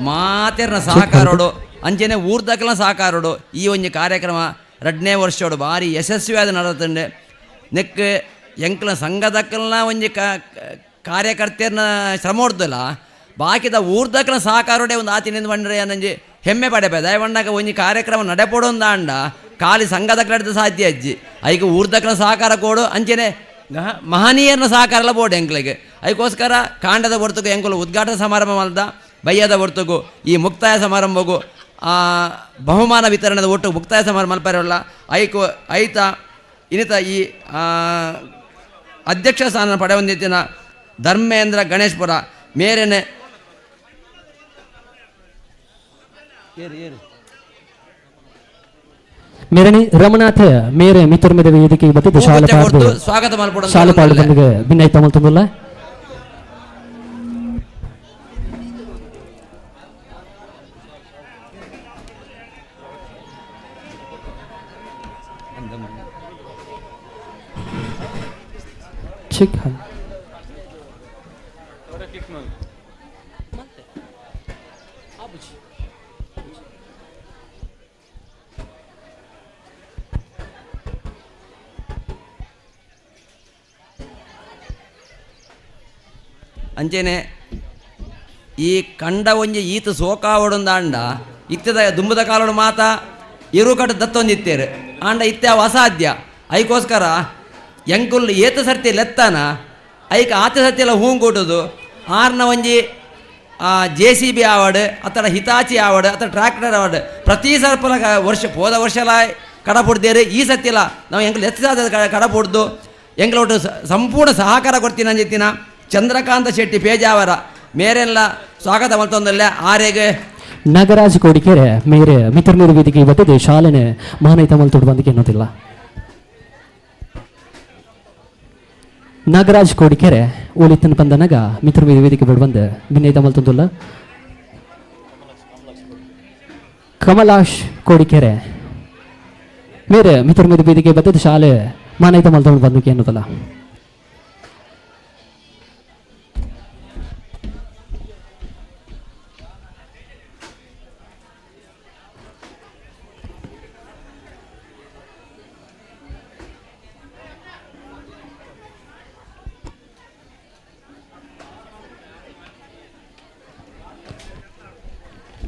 ಮಾತೆರ್ನ ಸಹಕಾರೋಡು ಅಂಚನೆ ಊರ್ದಕಲ್ನ ಸಹಕಾರೋಡು ಈ ಒಂಜಿ ಕಾರ್ಯಕ್ರಮ ರಡ್ನೇ ವರ್ಷೋಡು ಭಾರಿ ಯಶಸ್ವಿಯಾದ ನಡತುಂಡು. ನೆಕ್ ಎಂಕ್ಲ ಸಂಘದಕ್ಕಲ್ನ ಒಂಜಿ ಕಾರ್ಯಕರ್ತೆರ್ನ ಶ್ರಮ ಹೊಡ್ದಲ್ಲ ಬಾಕಿದ ಊರ್ದಕ್ಕನ ಸಹಕಾರೋಡೆ ಒಂದು ಆತಿನಿಂದ ಬಂಡ್ರೆ ಅನ್ನಂಜಿ ಹೆಮ್ಮೆ ಪಡೆಪೆ. ದಯವಂಡಾಗ ಒಂಜಿ ಕಾರ್ಯಕ್ರಮ ನಡೆಪೊಡೊಂದು ಆಂಡ ಖಾಲಿ ಸಂಘದ ಸಾಧ್ಯ ಅಜ್ಜಿ ಐಕ್ ಊರ್ದಕ್ಕನ ಸಹಕಾರ ಕೊಡು ಅಂಚೆನೆ ಮಹನೀಯರನ್ನ ಸಹಕಾರ ಎಲ್ಲ ಬೋರ್ಡ್ ಎಂಕ್ಲೆಗೆ. ಅದಕ್ಕೋಸ್ಕರ ಕಾಂಡದ ಹೊರ್ತುಗು ಎಂಕುಲು ಉದ್ಘಾಟನಾ ಸಮಾರಂಭ ಮಲ್ದ ಬಯ್ಯದ ಹೊರ್ತುಗು ಈ ಮುಕ್ತಾಯ ಸಮಾರಂಭಗೂ ಬಹುಮಾನ ವಿತರಣದ ಒಟ್ಟು ಮುಕ್ತಾಯ ಸಮಾರಂಭ ಮಲ್ಪರಲ್ಲ. ಐಕು ಐತ ಇನ್ನಿತ ಈ ಅಧ್ಯಕ್ಷ ಸ್ಥಾನ ಪಡೆಯೊಂದಿತ್ತಿನ ಧರ್ಮೇಂದ್ರ ಗಣೇಶ್ಪುರ ಮೇರೆನೆ ಮೇರಣಿ ರಮನಾಥ್ ಮೇರೆ ಮಿತ್ರ ಮೇಲೆ ವೇದಿಕೆ ಬತ್ತಿದ್ದು ಶಾಲೆ ಪಾಡ್ದು ಸ್ವಾಗತ ಮಲ್ಪೊಡು ಶಾಲೆ ಪಾಡು ಬಂದಿಗೆ ಭಿನ್ನೈತ ಮಲ್ತೊಂದುಲ್ಲ. ಚಿಕ್ ಹಲ್ ಅಂಚೆನೆ ಈ ಕಂಡ ಒಂಜಿ ಈತ ಸೋಕಾವಡೊಂದು ಆಂಡ ಇತ್ತದ ದುಂಬದ ಕಾಲೋಡು ಮಾತ ಇರುಕಟ್ಟು ದತ್ತೊಂದಿತ್ತೇರು ಆಂಡ ಇತ್ತೆ ಅವು ಅಸಾಧ್ಯ. ಐಕೋಸ್ಕರ ಎಂಕುಲ್ ಏತ ಸರ್ತಿ ಲೆತ್ತಾನ ಐಕ ಆತ ಸರ್ತಿಯೆಲ್ಲ ಹೂಂಗೂಟುದು ಆರ್ನ ಒಂಜಿ ಜೆ ಸಿ ಬಿ ಆವಡ್ ಅಥವಾ ಹಿತಾಚಿ ಆವಡ್ ಅಥವಾ ಟ್ರ್ಯಾಕ್ಟರ್ ಆವಡ್ ಪ್ರತಿ ಸರ್ಪಲ ವರ್ಷ ಹೋದ ವರ್ಷಲ ಕಡಪುಡ್ದೇರು ಈ ಸತ್ತಿಲ್ಲ ನಾವು ಎಂಕುಲ್ ಎತ್ತ ಕಡಪುಡ್ದು ಎಂಕುಲ ಒಟ್ಟು ಸಂಪೂರ್ಣ ಸಹಕಾರ ಕೊಡ್ತೀನಿ ಅಂಜಿತ್ತಿನ ಚಂದ್ರಕಾಂತ ಶೆಟ್ಟಿ ಪೇಜಾವರ ಮೇರೆಲ್ಲ ಸ್ವಾಗತ ಮಲ್ತೊಂದಲ್ಲ ಆರೆಗೆ ನಾಗರಾಜ್ ಕೋಡಿಕೆರೆ ಮೇರೆ ಮಿತ್ರ ಮೇರೆ ವೇದಿಕೆ ಬತ್ತಿದೆ ಶಾಲೆನೆ ಮಹಾನೈತ ಮಲ್ತೊಡು ಬಂದಿಗೆ ಎನ್ನೋದಿಲ್ಲ. ನಾಗರಾಜ್ ಕೋಡಿಕೆರೆ ಓಲಿತ್ತನ ಬಂದನಾಗ ಮಿತ್ರ ಮೇರೆ ವೇದಿಕೆ ಬಡ್ ಬಂದ ಭಿನ್ನೈತ ಮಲ್ತೊಂದುಲ್ಲ. ಕಮಲಾಶ್ ಕೋಡಿಕೆರೆ ಮೇರೆ ಮಿತ್ರ ಮೇರೆ ವೇದಿಕೆ ಬತ್ತಿದೆ ಶಾಲೆ ಮಾನೈತ ಮಲ್ತೊಂಡು ಬಂದಕ್ಕೆ ಎನ್ನೋದಲ್ಲ.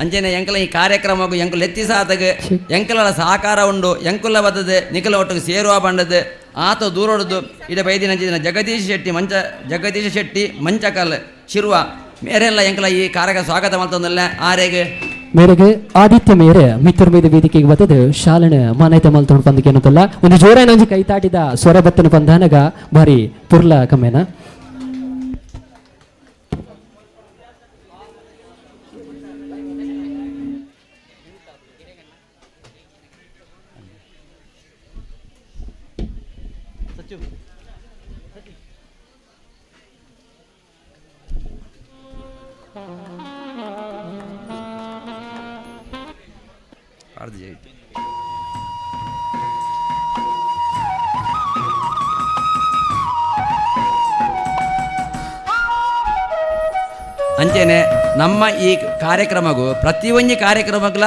ಅಂಚೆನೆ ಎಂಕಲ ಈ ಕಾರ್ಯಕ್ರಮಕ್ಕೂ ಎಂಕುಲು ಎತ್ತಿಸಾತಗ ಎಂಕಲ ಸಹಕಾರ ಉಂಡು ಎಂಕುಲ ಬತ್ತದೆ ನಿಕಲ ಒಟ್ಟಿಗೆ ಸೇರುವ ಬಂಡದು ಆತ ದೂರೊಡ್ದು ಇಡ ಬೈದಿನ ಅಂಚಿನ ಜಗದೀಶ್ ಶೆಟ್ಟಿ ಮಂಚ ಜಗದೀಶ್ ಶೆಟ್ಟಿ ಮಂಚಕಲ್ ಶಿರುವ ಮೇರೆಲ್ಲ ಎಂಕಲ ಈ ಕಾರ್ಯಕ್ರಮ ಸ್ವಾಗತ ಮಲ್ತೊಂದಲ್ಲ ಆರೆಗೆ ಮೇರೆಗೆ ಆದಿತ್ಯ ಮೇರೆ ಮಿತ್ರ ಮೇದ ವೇದಿಕೆಗೆ ಬತ್ತದು ಶಾಲೆನ ಮಾನೈತ ಮಲ್ತೊಂಡು ಬಂದಕ್ಕೆ ಅನ್ನೋದಲ್ಲ. ಒಂದು ಜೋರಾನ ಒಂಜಿ ಕೈತಾಟಿದ ಸ್ವರ ಬತ್ತನ ಬಂದಾನಗ ಭಾರಿ ಪುರ್ಲ ಕಮ್ಮೇನ. ಅಂಚೆನೆ ನಮ್ಮ ಈ ಕಾರ್ಯಕ್ರಮಗೂ ಪ್ರತಿಯೊಂಜಿ ಕಾರ್ಯಕ್ರಮಗಳ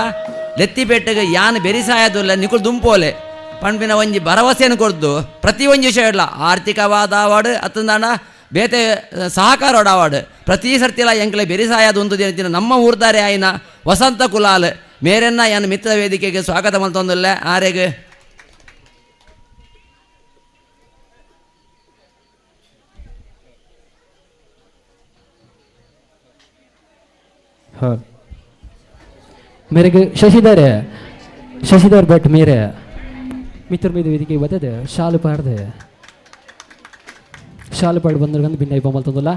ಲೆತ್ತಿಪೇಟೆಗೆ ಯಾನ್ ಬೆರಿಸಾಯದುಲ್ಲ ನಿಕುಲ್ ದುಂಪೋಲೆ ಪಣ್ಪಿನ ಒಂಜಿ ಭರವಸೆಯನ್ನು ಕೊಡ್ದು ಪ್ರತಿಯೊಂಜಿ ವಿಷಯ ಇಲ್ಲ ಆರ್ಥಿಕವಾದ ಅವಾರ್ಡ್ ಅತ್ತಂದಾಣ ಬೇತೆ ಸಹಕಾರೋಡ ಅವಾರ್ಡ್ ಪ್ರತಿ ಸರ್ತಿಲ ಎಂಕ್ಲೆ ಬೆರಿಸಾಯದು ಒಂದು ದಿನ ನಮ್ಮ ಊರ್ದಾರೆ ಆಯ್ನ ವಸಂತ ಕುಲಾಲ್ ಮೇರೆನ್ನ ಯಾನ್ ಮಿತ್ರ ವೇದಿಕೆಗೆ ಸ್ವಾಗತ ಮಲ್ತೊಂದುಲ್ಲ ಆರೆಗೆ. हाँ मेरे ಶಶಿಧರ್ ಶಶಿಧರ್ ಭಟ್ ಮೇರೆ ಮಿತ್ರ ಮೇದ ವೇದಿಕೆ ಬರ್ತದೆ ಶಾಲು ಪಾಡ್ದೆ ಶಾಲು ಪಾಡು ಬಂದ್ರೆ ಭಿನ್ನ ಮಲ್ತೊಂದುಲ್ಲ.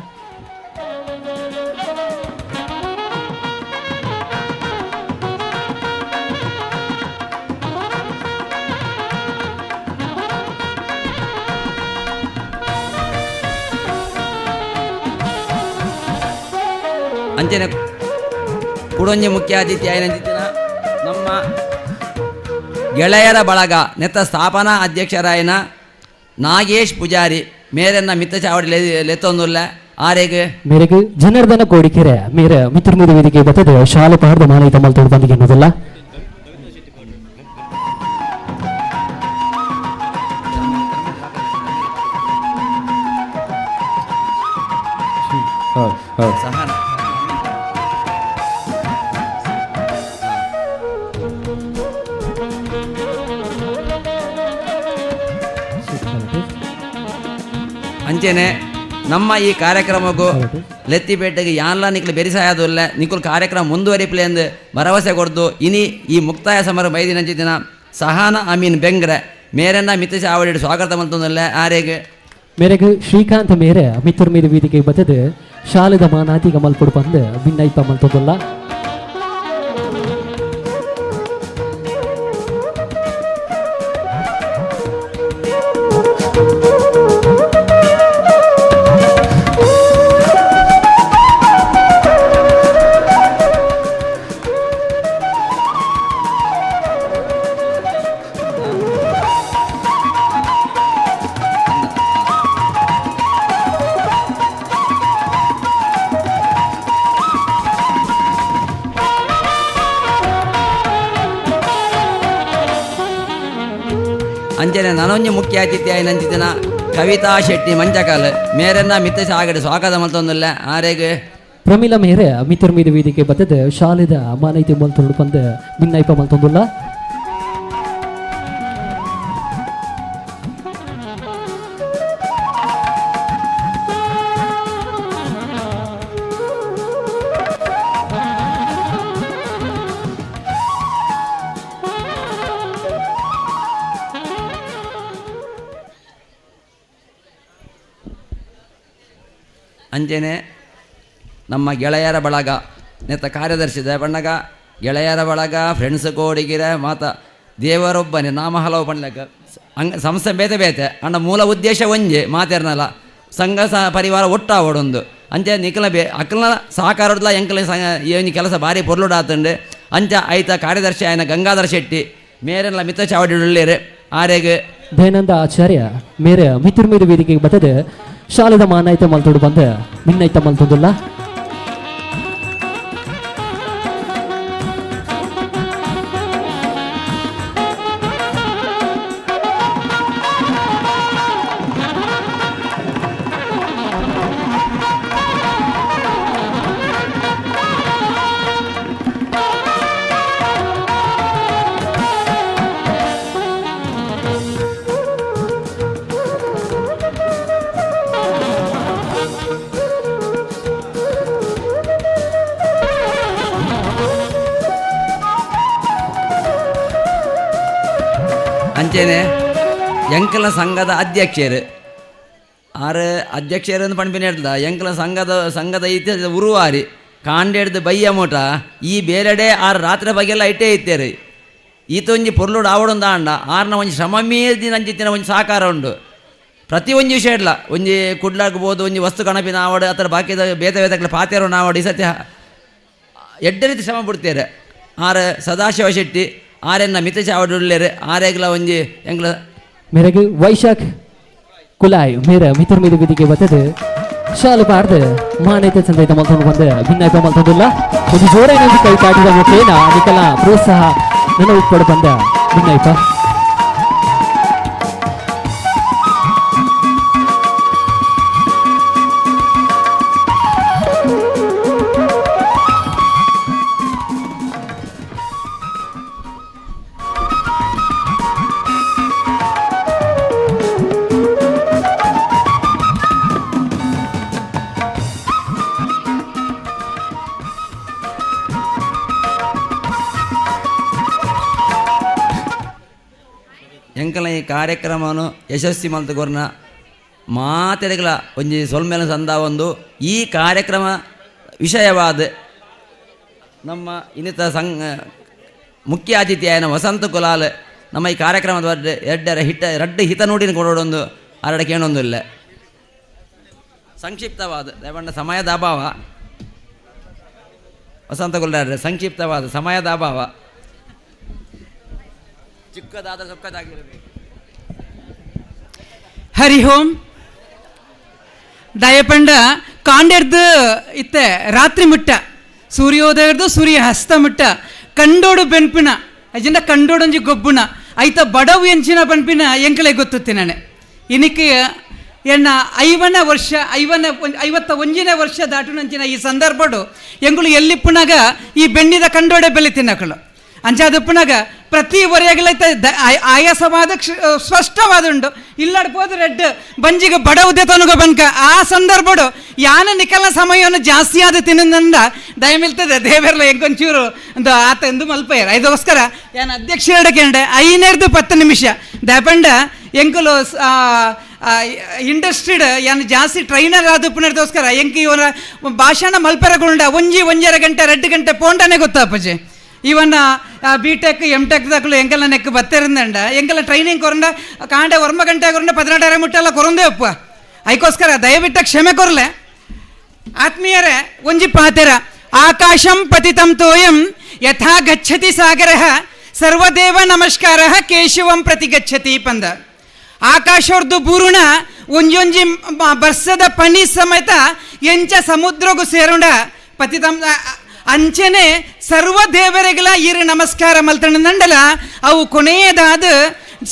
ಅಂಚೆನೆ ಕುಡೊಂಜಿ ಮುಖ್ಯ ಅತಿಥಿ ಆಯ್ನಂಚಿತ್ತಿನ ನಮ್ಮ ಗೆಳೆಯರ ಬಳಗ ನೆತ್ತ ಸ್ಥಾಪನಾ ಅಧ್ಯಕ್ಷರಾಯನ ನಾಗೇಶ್ ಪೂಜಾರಿ ಮೇರೆನ್ನ ಮಿತ್ತ ಚಾವಡಿ ಲೆತ್ತೊಂದುಲ್ಲ ಆರೆಗೆ ಮೇರೆಗೆ ಜನಾರ್ದನ ಕೋಡಿಕೆರೆ ಮೇರೆ ಮಿತ್ರ ಮೇದ ವೇದಿಕೆ ಬರ್ತದೆ ಶಾಲೆ ಪಾಡ್ದ ಮಾನೈತ ಮಲ್ತೊಂಡು ಬಂದಿಗೆ ಅನ್ನೋದಲ್ಲ. ಸಹನ ಅಂಚೆನೆ ನಮ್ಮ ಈ ಕಾರ್ಯಕ್ರಮಕ್ಕೂ ಲೆತ್ತಿಪೇಟೆಗೆ ಯಾನ್ಲ ನಿಕ್ಲು ಬೆರಿಸಾಯದಿಲ್ಲ ನಿಕುಲ್ ಕಾರ್ಯಕ್ರಮ ಮುಂದುವರಿಪಲೆ ಎಂದು ಭರವಸೆ ಕೊಡ್ದು ಇನಿ ಈ ಮುಕ್ತಾಯ ಸಮಾರಂಭ ಐದಿನ ದಿನ ಸಹಾನ ಅಮೀನ್ ಬೆಂಗ್ರೆ ಮೇರನ್ನ ಮಿತ್ರ ಆವಡಿ ಸ್ವಾಗತ ಮಂತೊಂದಲ್ಲ ಆರೇಗೆ ಮೇರೆಗೆ ಶ್ರೀಕಾಂತ್ ಮೇರೆ ಮಿತ್ರ ಮೀದ ವೀದಿಗೆ ಬತ್ತದು ಶಾಲೆದ ಮಾನಾತಿಗ ಮಲ್ಪೊಡು ಬಂದು ವಿನ್ನೈಪ ಮಲ್ತೊಂದುಲ್ಲ. ಅಂಚನೆ ನನೊಂಜಿ ಮುಖ್ಯ ಅತಿಥಿ ಆಯಿನಂಚಿತ್ತಿನ ಕವಿತಾ ಶೆಟ್ಟಿ ಮಂಜಕಾಲ್ ಮೇರನ್ನ ಮಿತ್ರ ಆಗಡೆ ಸ್ವಾಗತ ಮಲ್ತೊಂದುಲ್ಲ ಆರೇಗ್ ಪ್ರಮೀಲ ಮೇರೆ ಮಿತ್ರ ಮೀದ ವೇದಿಕೆ ಬತ್ತದ ಶಾಲೆದ ಮಾನೈತಿ ಮಲ್ತೊಂಡು ಪಂದ್ ಭಿನ್ನೈಪ ಮಲ್ತೊಂದುಲ್ಲ. ಅಂಚೆನೆ ನಮ್ಮ ಗೆಳೆಯರ ಬಳಗ ನೆತ್ತ ಕಾರ್ಯದರ್ಶಿ ಬಣ್ಣಗ ಗೆಳೆಯರ ಬಳಗ ಫ್ರೆಂಡ್ಸ್ ಕೋಡಿಗಿರ ಮಾತ ದೇವರೊಬ್ಬನೇ ನಾಮ ಹಲವು ಪಣ್ಲಕ ಅಂಗ ಸಂಸ್ಥೆ ಬೇತೆ ಬೇತೆ ಅಣ್ಣ ಮೂಲ ಉದ್ದೇಶ ಒಂಜೆ ಮಾತೇರ್ನಲ್ಲ ಸಂಘ ಸ ಪರಿವಾರ ಒಟ್ಟಾವಡೊಂದು ಅಂಚೆ ನಿಖಲ ಬೇ ಅಕ್ಕಲ್ನ ಸಹಕಾರಡ್ಲ ಎಂಕಲ ಏನು ಕೆಲಸ ಭಾರಿ ಪೊರ್ಲುಡಾತಂಡು ಅಂಚ ಐತ ಕಾರ್ಯದರ್ಶಿ ಆಯನ ಗಂಗಾಧರ ಶೆಟ್ಟಿ ಮೇರೆಲ್ಲ ಮಿತ್ರ ಚಾವಡಿ ಆರೇಗ್ ದಯಾನಂದ ಆಚಾರ್ಯ ಮೇರೆ ಮಿತ್ರ ಮೀದ ವೇದಿಕೆಗೆ ಬತ್ತದ ಶಾಲೆದ ಮಾನಾಯ್ತ ಮಲ್ತೊಡು ಬಂದ ಮಿನ್ನೈತ ಮಲ್ತೊಂದುಲ್ಲ. ಅಂಚೆನೆ ಎಂಕಲ ಸಂಘದ ಅಧ್ಯಕ್ಷರು ಆರು ಅಧ್ಯಕ್ಷರು ಅಂತ ಪಣ್ಪಿನ ಹೇಳ್ದ ಎಂಕಲ ಸಂಘದ ಸಂಘದ ಇತ್ತೆ ಉರುವಾರಿ ಕಾಂಡೆಡ್ದು ಬಯ್ಯ ಮೂಟ ಈ ಬೇರೆಡೆ ಆರು ರಾತ್ರಿ ಬಗೆಲ್ಲ ಇಟ್ಟೇ ಇತ್ತೇರಿ ಈತೊಂಜಿ ಪೊರ್ಲುಡು ಆವಡೊಂದು ಆಂಡ ಆರ್ನ ಒಂಜಿ ಶ್ರಮ ಮೀರ್ದಿನ ಅಂಚಿತ್ತಿನ ಒಂಜಿ ಸಹಕಾರ ಉಂಡು ಪ್ರತಿ ಒಂಜಿ ವಿಷಯ ಇಡ್ಲ ಒಂಜಿ ಕುಡ್ಲಾಗ್ಬೋದು ಒಂಜಿ ವಸ್ತು ಕಣಪಿನ ಆವಡು ಆ ಥರ ಬಾಕಿದ ಬೇತೆ ಬೇತೆ ಪಾತೇರು ಆವಡು ಈ ಸತ್ಯ ಎಡ್ಡೆ ರೀತಿ ಶ್ರಮ ಬಿಡ್ತೇರೆ ಆರು ಸದಾಶಿವ ಶೆಟ್ಟಿ ಆರೆನ್ನ ಮಿತ್ರ ಚಾವಡುಳ್ಳೇರು ಆರೇಗ್ಲ ಒಂಜಿ ಎಂಗ್ಲ ಮೇರೆಗೆ ವೈಶಾಖ್ ಕುಲಾಯ್ ಮೇರೆ ಮಿತ್ರ ಮೀದ ವೇದಿಕೆ ಬತ್ತದ ಶಾಲೆ ಪಾಡ್ದು ಮಾನೈತೆ ಸಂದೈತ ಮಲ್ತೊಂದು ಬಂದ ಭಿನ್ನಾಯ್ಪ ಮಲ್ತೊಂದುಲ್ಲ. ಒಂದು ಜೋರಾಗಿ ಕೈ ತಾಟಿದ ಮುಖೇನ ನಿಕಲ ಪ್ರೋತ್ಸಾಹ ನನ್ನ ಉಪ್ಪಡು ಬಂದ ಭಿನ್ನಾಯ್ಪ. ಎಂಕಲ ಈ ಕಾರ್ಯಕ್ರಮವನ್ನು ಯಶಸ್ವಿ ಮಲ್ತುಕೊರ್ನ ಮಾತೆರೆಗಳ ಒಂಜಿ ಸೊಲ್ಮೆಲ ಸಂದ ಒಂದು ಈ ಕಾರ್ಯಕ್ರಮ ವಿಷಯವಾದ ನಮ್ಮ ಇನ್ನಿತ ಸಂಘ ಮುಖ್ಯ ಅತಿಥಿಯಾಯನ ವಸಂತ ಕುಲಾಲ್ ನಮ್ಮ ಈ ಕಾರ್ಯಕ್ರಮದ ಎರಡರ ಹಿಟ್ಟ ರಡ್ಡು ಹಿತ ನುಡಿನ ಕೊಡೋಡೊಂದು ಅರಡ ಕೇಳೊಂದು ಇಲ್ಲ ಸಂಕ್ಷಿಪ್ತವಾದ ದಯವಂಡ ಸಮಯದ ಅಭಾವ ವಸಂತ ಕುಲಾಲ್ ಸಂಕ್ಷಿಪ್ತವಾದ ಸಮಯದ ಅಭಾವ ಚಿಕ್ಕದಾದ ಸೊಕ್ಕದಾಗಿರಬೇಕು. ಹರಿ ಓಂ. ದಯಪಂಡ ಕಾಂಡೆರ್ದು ಇತ್ತೆ ರಾತ್ರಿ ಮುಟ್ಟ ಸೂರ್ಯೋದಯರ್ದು ಸೂರ್ಯ ಹಸ್ತ ಮುಟ್ಟ ಕಂಡೋಡು ಬೆನ್ಪಿನ ಅಜಿಂದ ಕಂಡೋಡೊಂಜಿ ಗೊಬ್ಬುನ ಐತ ಬಡವು ಎಂಚಿನ ಪನ್ಪಿನ ಎಂಕಲೆ ಗೊತ್ತುತ್ತೆ ನಾನು ಇನಿಕ್ಕೆ ಎನ್ನ 50 ವರ್ಷ 51ನೇ ವರ್ಷ ದಾಟುನಂಚಿನ ಈ ಸಂದರ್ಭಡು ಎಂಗುಳು ಎಲ್ಲಿಪ್ಪುನಾಗ ಈ ಬೆಣ್ಣಿದ ಕಂಡೋಡೆ ಬೆಲೆ ತಿನ್ನಕಳು ಅಂಚಾದಪ್ಪನಾಗ ಪ್ರತಿ ಒರೆಯಾಗಲೈತ ಆಯಾಸವಾದ ಸ್ಪಷ್ಟವಾದುಂಡು ಇಲ್ಲಾಡ್ಬೋದು ರೆಡ್ ಬಂಜಿಗೆ ಬಡವುದೆ ತನಗ ಬನ್ಕ ಆ ಸಂದರ್ಭಡು ಯಾನ ನಿಕಲ ಸಮಯವನ್ನು ಜಾಸ್ತಿ ಆದ ತಿನ್ನಂದ ದಯಮಿಲ್ತದೆ ದೇವರ್ಲ ಎಂಕೊಂಚೂರು ಒಂದು ಆತ ಎಂದು ಮಲ್ಪಯ್ಯರ್ ಐದೋಸ್ಕರ ಯಾನ ಅಧ್ಯಕ್ಷ ಕೇಂಡೆ 5 10 ನಿಮಿಷ ದಯಪಂಡ ಎಂಕುಲು ಇಂಡಸ್ಟ್ರಿಡ್ ಯಾನ್ ಜಾಸ್ತಿ ಟ್ರೈನರ್ ಆದಪ್ಪನದೋಸ್ಕರ ಎಂಕ್ ಇವರ ಭಾಷಣ ಮಲ್ಪೆರಗುಂಡ 1-1.5 ಗಂಟೆ 2 ಗಂಟೆ ಪೋಂಡನೆ ಗೊತ್ತಾಪಜೆ ಇವನ್ನ B tech M tech ದಾಕಲು ಎಂಕೆಲ್ಲ neck ಬತ್ತಿರಂದಂಡ ಎಂಕೆಲ್ಲ training ಕೊರಂಡ ಕಾಂಡೆ 1 ಗಂಟೆ ಕೊರಂಡ 18 ಮುಟ್ಟೆಲ್ಲ ಕೊರಂದೇ ಒಪ್ಪ ಐಕೋಸ್ಕರ ದಯವಿಟ್ಟ ಕ್ಷಮೆ ಕೊರಲೆ. ಆತ್ಮೀಯರೇ ಒಂಜಿ ಪಾತೆರ ಆಕಾಶಂ ಪತಿತಂ ತೋಯಂ ಯಥಾ ಗಚ್ಚತಿ ಸಾಗರಃ ಸರ್ವದೇವ ನಮಸ್ಕಾರ ಕೇಶವಂ ಪ್ರತಿ ಗಚ್ಚತಿ ಪಂದ. ಆಕಾಶೋರ್ದು ಬೂರುಣ ಒಂಜೊಂಜಿ ಬರ್ಸದ ಪನಿ ಸಮೇತ ಎಂಚ ಸಮುದ್ರಗೂ ಸೇರುಂಡ ಪತಿತಂ ಅಂಚನೆ ಸರ್ವ ದೇವರಿಗೆಲ್ಲ ಇರು ನಮಸ್ಕಾರ ಮಲ್ತಣ್ಣಂಡಲ ಅವು ಕೊನೆಯದಾದ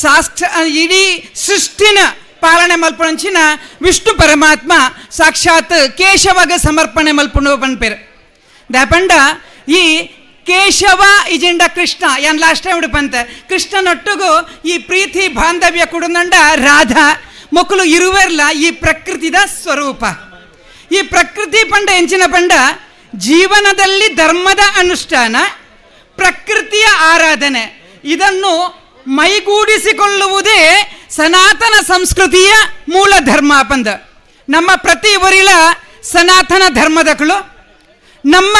ಸಾಕ್ಷ ಇಡೀ ಸೃಷ್ಟಿನ ಪಾಲನೆ ಮಲ್ಪಣಂಚಿನ ವಿಷ್ಣು ಪರಮಾತ್ಮ ಸಾಕ್ಷಾತ್ ಕೇಶವಗ ಸಮರ್ಪಣೆ ಮಲ್ಪುಣು ಪನ್ಪೇರು. ದಾಪಂಡ ಈ ಕೇಶವ ಇಜಿಂಡ ಕೃಷ್ಣ ಯಾನ್ ಲಾಸ್ಟ್ ಟೈಮ್ ಉಡುಪಂತೆ ಕೃಷ್ಣನೊಟ್ಟಿಗೂ ಈ ಪ್ರೀತಿ ಬಾಂಧವ್ಯ ಕುಡುನಂಡ ರಾಧಾ ಮಕ್ಕಳು ಇರುವೆರ್ಲ ಈ ಪ್ರಕೃತಿದ ಸ್ವರೂಪ. ಈ ಪ್ರಕೃತಿ ಪಂಡ ಎಂಚಿನ ಪಂಡ ಜೀವನದಲ್ಲಿ ಧರ್ಮದ ಅನುಷ್ಠಾನ, ಪ್ರಕೃತಿಯ ಆರಾಧನೆ, ಇದನ್ನು ಮೈಗೂಡಿಸಿಕೊಳ್ಳುವುದೇ ಸನಾತನ ಸಂಸ್ಕೃತಿಯ ಮೂಲ ಧರ್ಮ ಪಂದ. ನಮ್ಮ ಪ್ರತಿ ಒರಿಲ ಸನಾತನ ಧರ್ಮದಕಳು ನಮ್ಮ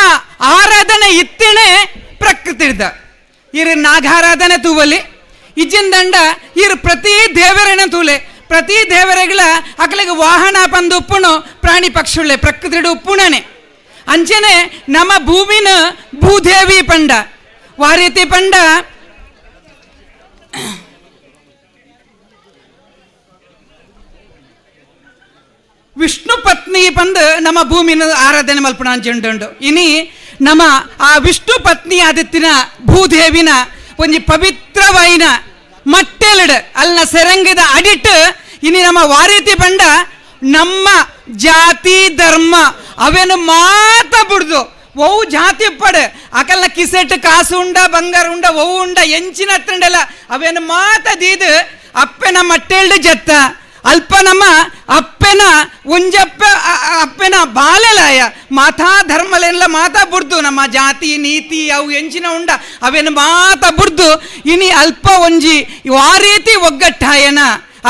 ಆರಾಧನೆ ಇತ್ತೇನೆ ಪ್ರಕೃತಿರ್ದ ಇರು ನಾಗಾರಾಧನೆ ತೂವಲಿ ಇಜ್ಜಿಂದಂಡ ಇರು ಪ್ರತಿ ದೇವರನ ತೂಲೆ ಪ್ರತಿ ದೇವರೆಗಳ ಅಕಲಿಗೆ ವಾಹನ ಪಂದು ಉಪ್ಪುಣು ಪ್ರಾಣಿ ಪಕ್ಷುಳ್ಳೆ ಪ್ರಕೃತಿಡು ಉಪ್ಪುಣನೆ ಅಂಚನೆ ನಮ್ಮ ಭೂಮಿನ ಭೂದೇವಿ ಪಂಡ ವಾರೀತಿ ಪಂಡ ವಿಷ್ಣು ಪತ್ನಿ ಪಂದು ನಮ್ಮ ಭೂಮಿನ ಆರಾಧನೆ ಮಲ್ಪಣ ಅಂಚುಂಡು. ಇನಿ ನಮ್ಮ ಆ ವಿಷ್ಣು ಪತ್ನಿ ಆದಿತ್ತಿನ ಭೂದೇವಿನ ಒಂಜಿ ಪವಿತ್ರವೈನ ಮಟ್ಟೆಲಡು ಅಲ್ಲ ಸೆರಂಗದ ಅಡಿಟ್ಟು ಇನಿ ನಮ್ಮ ವಾರೀತಿ ಪಂಡ ನಮ್ಮ ಜಾತಿ ಧರ್ಮ ಅವೇನು ಮಾತ ಬಿಡ್ದು ಒವು ಜಾತಿ ಪಡೆ ಅಕಲ್ನ ಕಿಸೆಟ್ ಕಾಸು ಉಂಡ ಬಂಗಾರ ಉಂಡ ಒವು ಉಂಡ ಎಂಚಿನ ಹತ್ರಂಡೆಲ್ಲ ಅವೇನು ಮಾತ ದೀದು ಅಪ್ಪೆನ ಮಟ್ಟೆಲ್ಡು ಜತ್ತ ಅಲ್ಪ ನಮ್ಮ ಅಪ್ಪೆನ ಒಂಜಪ್ಪ ಅಪ್ಪೆನ ಬಾಲೆಲಾಯ ಮಾತಾ ಧರ್ಮಲೆಲ್ಲ ಮಾತಾ ಬುಡ್ದು ನಮ್ಮ ಜಾತಿ ನೀತಿ ಅವು ಎಂಚಿನ ಉಂಡ ಅವೇನು ಮಾತಾ ಬುಡ್ದು ಇನಿ ಅಲ್ಪ ಒಂಜಿ ಆ ರೀತಿ ಒಗ್ಗಟ್ಟಾಯನ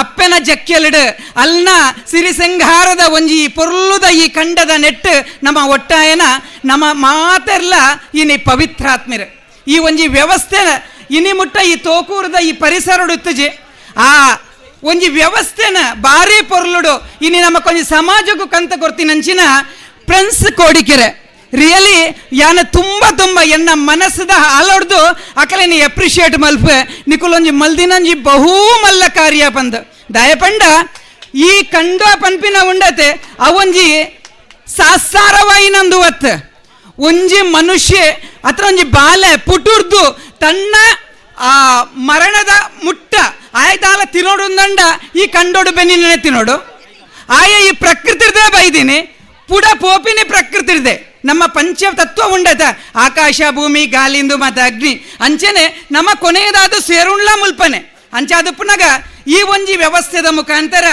ಅಪ್ಪೆನ ಜಕ್ಕೆಲಿಡು ಅಲ್ನ ಸಿರಿಸಂಗಾರದ ಒಂಜಿ ಪೊರ್ಲುದ ಈ ಕಂಡದ ನೆಟ್ಟು ನಮ್ಮ ಒಟ್ಟಾಯನ ನಮ್ಮ ಮಾತೆಲ್ಲ ಇನಿ ಪವಿತ್ರಾತ್ಮಿರು ಈ ಒಂಜಿ ವ್ಯವಸ್ಥೆ ಇನಿ ಮುಟ್ಟ ಈ ತೋಕೂರದ ಈ ಪರಿಸರಡುತ್ತಜಿ ಆ ಒಂಜಿ ವ್ಯವಸ್ಥೆನ ಭಾರಿ ಪೊರ್ಲುಡು ಇನಿ ನಮ್ಮ ಕೊಂಜಿ ಸಮಾಜಕ್ಕೂ ಕಂತ ಕೊರ್ತಿನಂಚಿನ ಪ್ರಿನ್ಸ್ ಕೋಡಿಕೆರೆ ರಿಯಲಿ ಯಾನ ತುಂಬ ತುಂಬ ಎನ್ನ ಮನಸ್ಸದ ಆಲೊಡ್ದು ಅಕಲೇನಿ ಅಪ್ರಿಷಿಯೇಟ್ ಮಲ್ಪೆ ನಿಕುಲೊಂಜಿ ಮಲ್ದಿನಂಜಿ ಬಹು ಮಲ್ಲ ಕಾರ್ಯ ಪಂದ್ ದಯಪಂಡ ಈ ಕಂಡ ಪನ್ಪಿನ ಉಂಡತೆ ಅವೊಂಜಿ ಸಾಸಾರವಾಯಿನಂದು ಒತ್ತು ಒಂಜಿ ಮನುಷ್ಯ ಅತ್ರ ಒಂಜಿ ಬಾಲೆ ಪುಟುರ್ದು ತನ್ನ ಆ ಮರಣದ ಮುಟ್ಟ ಆಯ್ತಾಲ ತಿನ್ನೋಡು ಅಂದಂಡ ಈ ಕಂಡೋಡು ಬೆನ್ನಿನ ತಿನ್ನೋಡು ಆಯ ಈ ಪ್ರಕೃತಿರ್ದೇ ಬೈದೀನಿ ಪುಡ ಪೋಪಿನಿ ಪ್ರಕೃತಿರ್ದೆ ನಮ್ಮ ಪಂಚತತ್ವ ಉಂಡತ ಆಕಾಶ ಭೂಮಿ ಗಾಲಿಂದು ಮತ್ತು ಅಗ್ನಿ ಅಂಚನೆ ನಮ್ಮ ಕೊನೆಯದಾದ ಸೇರುಂಡ್ಲ ಮುಲ್ಪನೆ ಅಂಚಾದ ಪುನಗ ಈ ಒಂಜಿ ವ್ಯವಸ್ಥೆದ ಮುಖಾಂತರ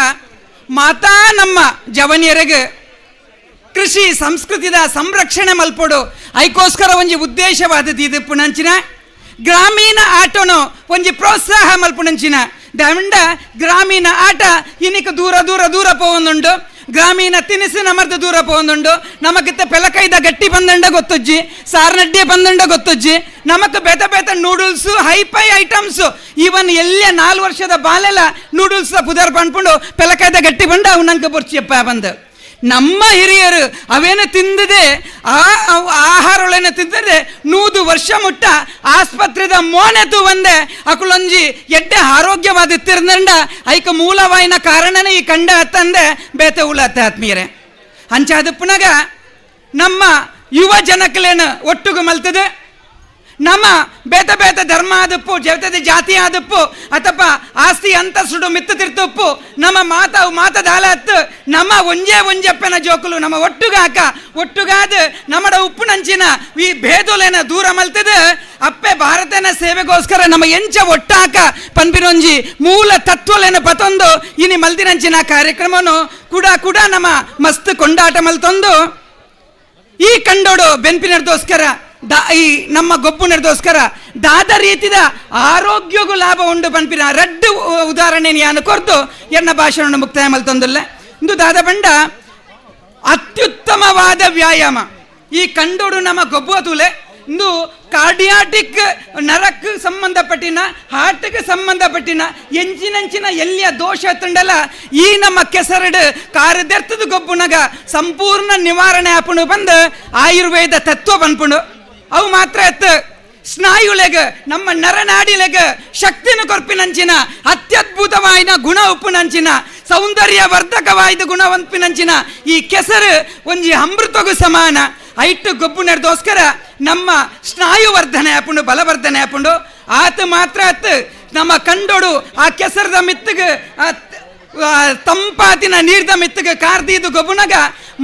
ಮಾತಾ ನಮ್ಮ ಜವನಿಯರಿಗೆ ಕೃಷಿ ಸಂಸ್ಕೃತಿದ ಸಂರಕ್ಷಣೆ ಮಲ್ಪೊಡು ಐಕೋಸ್ಕರ ಒಂಜಿ ಉದ್ದೇಶವಾದದ್ದು ಇದು ಪುಣಂಚಿನ ಗ್ರಾಮೀಣ ಆಟನು ಒಂಜಿ ಪ್ರೋತ್ಸಾಹ ಮಲ್ಪುಣಂಚಿನ ದಂಡ ಗ್ರಾಮೀಣ ಆಟ ಇನಿಕ ದೂರ ದೂರ ದೂರ ಪೋವೊಂದುಂಡು ಗ್ರಾಮೀಣ ತಿನಿಸು ನಮರ್ದು ದೂರ ಪೋವೊಂದುಂಡು ನಮಗಿತ್ತ ಪೆಲಕೈದ ಗಟ್ಟಿ ಬಂದಂಡ ಗೊತ್ತುಜ್ಜಿ ಸಾರ್ನಡ್ಡಿ ಬಂದಂಡ ಗೊತ್ತುಜ್ಜಿ ನಮಕ್ ಬೇತ ಬೇತ noodles hi fi items even ಎಲ್ಲ 4 ವರ್ಷದ ಬಾಲೆಲ್ಲ ನೂಡಲ್ಸ್ ಪುದರ್ ಪನ್ಪುಂಡು ಪೆಲಕೈದ ಗಟ್ಟಿ ಬಂಡ ಅವು ನಂಗೆ ಬೊರ್ಚಿಯಪ್ಪ ಬಂದು ನಮ್ಮ ಹಿರಿಯರು ಅವೇನು ತಿಂದದೆ ಆ ಆಹಾರೊಳೇನು ತಿಂದದೆ 100 ವರ್ಷ ಮುಟ್ಟ ಆಸ್ಪತ್ರೆದ ಮೋನೆತು ಒಂದೆ ಅಕುಲೊಂಜಿ ಎಡ್ಡೆ ಆರೋಗ್ಯವಾದ ತಿರ್ದಂಡ ಐಕ ಮೂಲವಾಯಿನ ಕಾರಣನೇ ಈ ಕಂಡ ಹತ್ತಂದೆ ಬೇತೆ ಉಳತ್ತೆ ಆತ್ಮೀಯರೇ. ಅಂಚಾದ ಪುನಗ ನಮ್ಮ ಯುವ ಜನಕ್ಲೇನು ಒಟ್ಟುಗು ಮಲ್ತದೆ ನಮ್ಮ ಬೇತೆ ಬೇತೆ ಧರ್ಮ ಆದಪ್ಪು, ಜಗತ್ತದ ಜಾತಿ ಆದಪ್ಪು, ಅಥವಾ ಆಸ್ತಿ ಅಂತಸ್ಡು ಮಿತ್ತು ತಿರ್ತುಪ್ಪು, ನಮ್ಮ ಮಾತ ಮಾತ ದಾಲತ್ತು ನಮ್ಮ ಒಂಜೇ ಒಂಜಪ್ಪನ ಜೋಕುಲು ನಮ್ಮ ಒಟ್ಟುಗಾಕ ಒಟ್ಟುಗಾದ ನಮ್ಮಡ ಉಪ್ಪುನಂಚಿನ ಈ ಭೇದೋಲೇನ ದೂರ ಮಲ್ತದ ಅಪ್ಪೆ ಭಾರತನ ಸೇವೆಗೋಸ್ಕರ ನಮ್ಮ ಎಂಚ ಒಟ್ಟಾಕ ಪನ್ಪಿನೊಂಜಿ ಮೂಲ ತತ್ವಲೇನ ಪತೊಂದು ಇನಿ ಮಲ್ದಿನಂಚಿನ ಕಾರ್ಯಕ್ರಮನು ಕೂಡ ಕೂಡ ನಮ್ಮ ಮಸ್ತ್ ಕೊಂಡಾಟ ಮಲ್ತೊಂದು ಈ ಕಂಡೋಡು ಬೆನ್ಪಿನರ್ದೋಸ್ಕರ ಈ ನಮ್ಮ ಗೊಬ್ಬು ನಡೆದೋಸ್ಕರ ದಾದ ರೀತಿದ ಆರೋಗ್ಯಗೂ ಲಾಭ ಉಂಡು ಪನ್ಪಿನ ರಡ್ಡು ಉದಾಹರಣೆ ಯಾನು ಕೊರ್ದು ಎನ್ನ ಭಾಷಣವನ್ನು ಮುಕ್ತಾಯ ಮಲ್ತೊಂದುಲ್ಲ. ಇಂದು ದಾದ ಬಂಡ ಅತ್ಯುತ್ತಮವಾದ ವ್ಯಾಯಾಮ ಈ ಕಂಡೋಡು ನಮ್ಮ ಗೊಬ್ಬು ತುಲೆ ಇಂದು ಕಾರ್ಡಿಯಾಟಿಕ್ ನರಕ್ ಸಂಬಂಧಪಟ್ಟಿನ ಹಾರ್ಟ್ಗೆ ಸಂಬಂಧಪಟ್ಟಿನ ಎಂಚಿನಂಚಿನ ಎಲ್ಲಿಯ ದೋಷ ತಂಡಲ ಈ ನಮ್ಮ ಕೆಸರಡು ಕಾರದೆರ್ತದ ಗೊಬ್ಬುನಗ ಸಂಪೂರ್ಣ ನಿವಾರಣೆ ಆಪುಣು ಬಂದು ಆಯುರ್ವೇದ ತತ್ವ ಬನ್ಪುಣು. ಅವು ಮಾತ್ರ ಎತ್ತು ಸ್ನಾಯುಲೆಗ ನಮ್ಮ ನರನಾಡಿಲೆಗ ಶಕ್ತಿನ ಕೊರ್ಪಿನಂಚಿನ ಅತ್ಯದ್ಭುತವಾಯಿನ ಗುಣ ಉಪ್ಪುನಂಚಿನ ಸೌಂದರ್ಯ ವರ್ಧಕವಾಯ್ದ ಗುಣವಂಪಿನಂಚಿನ ಈ ಕೆಸರು ಒಂಜಿ ಅಮೃತಗೂ ಸಮಾನ. ಐಟ್ಟು ಗೊಬ್ಬು ನಡೆದೋಸ್ಕರ ನಮ್ಮ ಸ್ನಾಯು ವರ್ಧನೆ ಆಪುಂಡು, ಬಲವರ್ಧನೆ ಆಪುಂಡು. ಆತ ಮಾತ್ರ ಅತ್ತು ನಮ್ಮ ಕಂಡೋಡು ಆ ಕೆಸರದ ಮಿತ್ತಿಗೆ ತಂಪಾತಿನ ನೀರ್ದ ಮಿತ್ತಿಗೆ ಕಾರ್ದೀದು ಗೊಬ್ಬುನಗ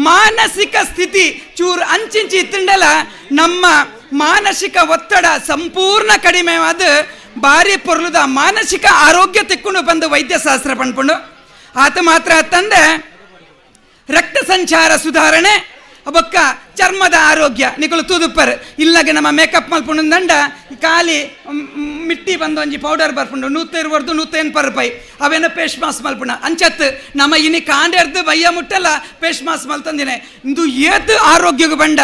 ಮಾನಸಿಕ ಸ್ಥಿತಿ ಚೂರು ಅಂಚಿಂಚಿ ಇತ್ತಂಡಲ ನಮ್ಮ ಮಾನಸಿಕ ಒತ್ತಡ ಸಂಪೂರ್ಣ ಕಡಿಮೆ ಆದ ಭಾರಿ ಪೊರ್ಲುದ ಮಾನಸಿಕ ಆರೋಗ್ಯ ತಿಕ್ಕೊಂಡು ಬಂದು ವೈದ್ಯಶಾಸ್ತ್ರ ಪಣ್ಪುಂಡು. ಆತ ಮಾತ್ರ ತಂದೆ ರಕ್ತ ಸಂಚಾರ ಸುಧಾರಣೆ ಬೊಕ್ಕ ಚರ್ಮದ ಆರೋಗ್ಯ ನಿಕುಲು ತೂದುಪ್ಪರ್ ಇಲ್ಲಾಗ ನಮ್ಮ ಮೇಕಪ್ ಮಲ್ಪುಂಡು ದಂಡ ಖಾಲಿ ಮಿಟ್ಟಿ ಬಂದು ಒಂಜಿ ಪೌಡರ್ ಬರ್ಪುಂಡು 120 180 ರೂಪಾಯಿ ಅವೇನ ಪೇಶ್ ಮಾಸ್ ಮಲ್ಪುಣ ಅಂಚತ್ ನಮ್ಮ ಇನಿ ಕಾಂಡೆರ್ದು ಬಯ್ಯ ಮುಟ್ಟಲ್ಲ ಪೇಶ್ ಮಾಸ್ ಮಲ್ತಂದಿನೆ. ಇಂದು ಏತು ಆರೋಗ್ಯಗೂ ಬಂಡ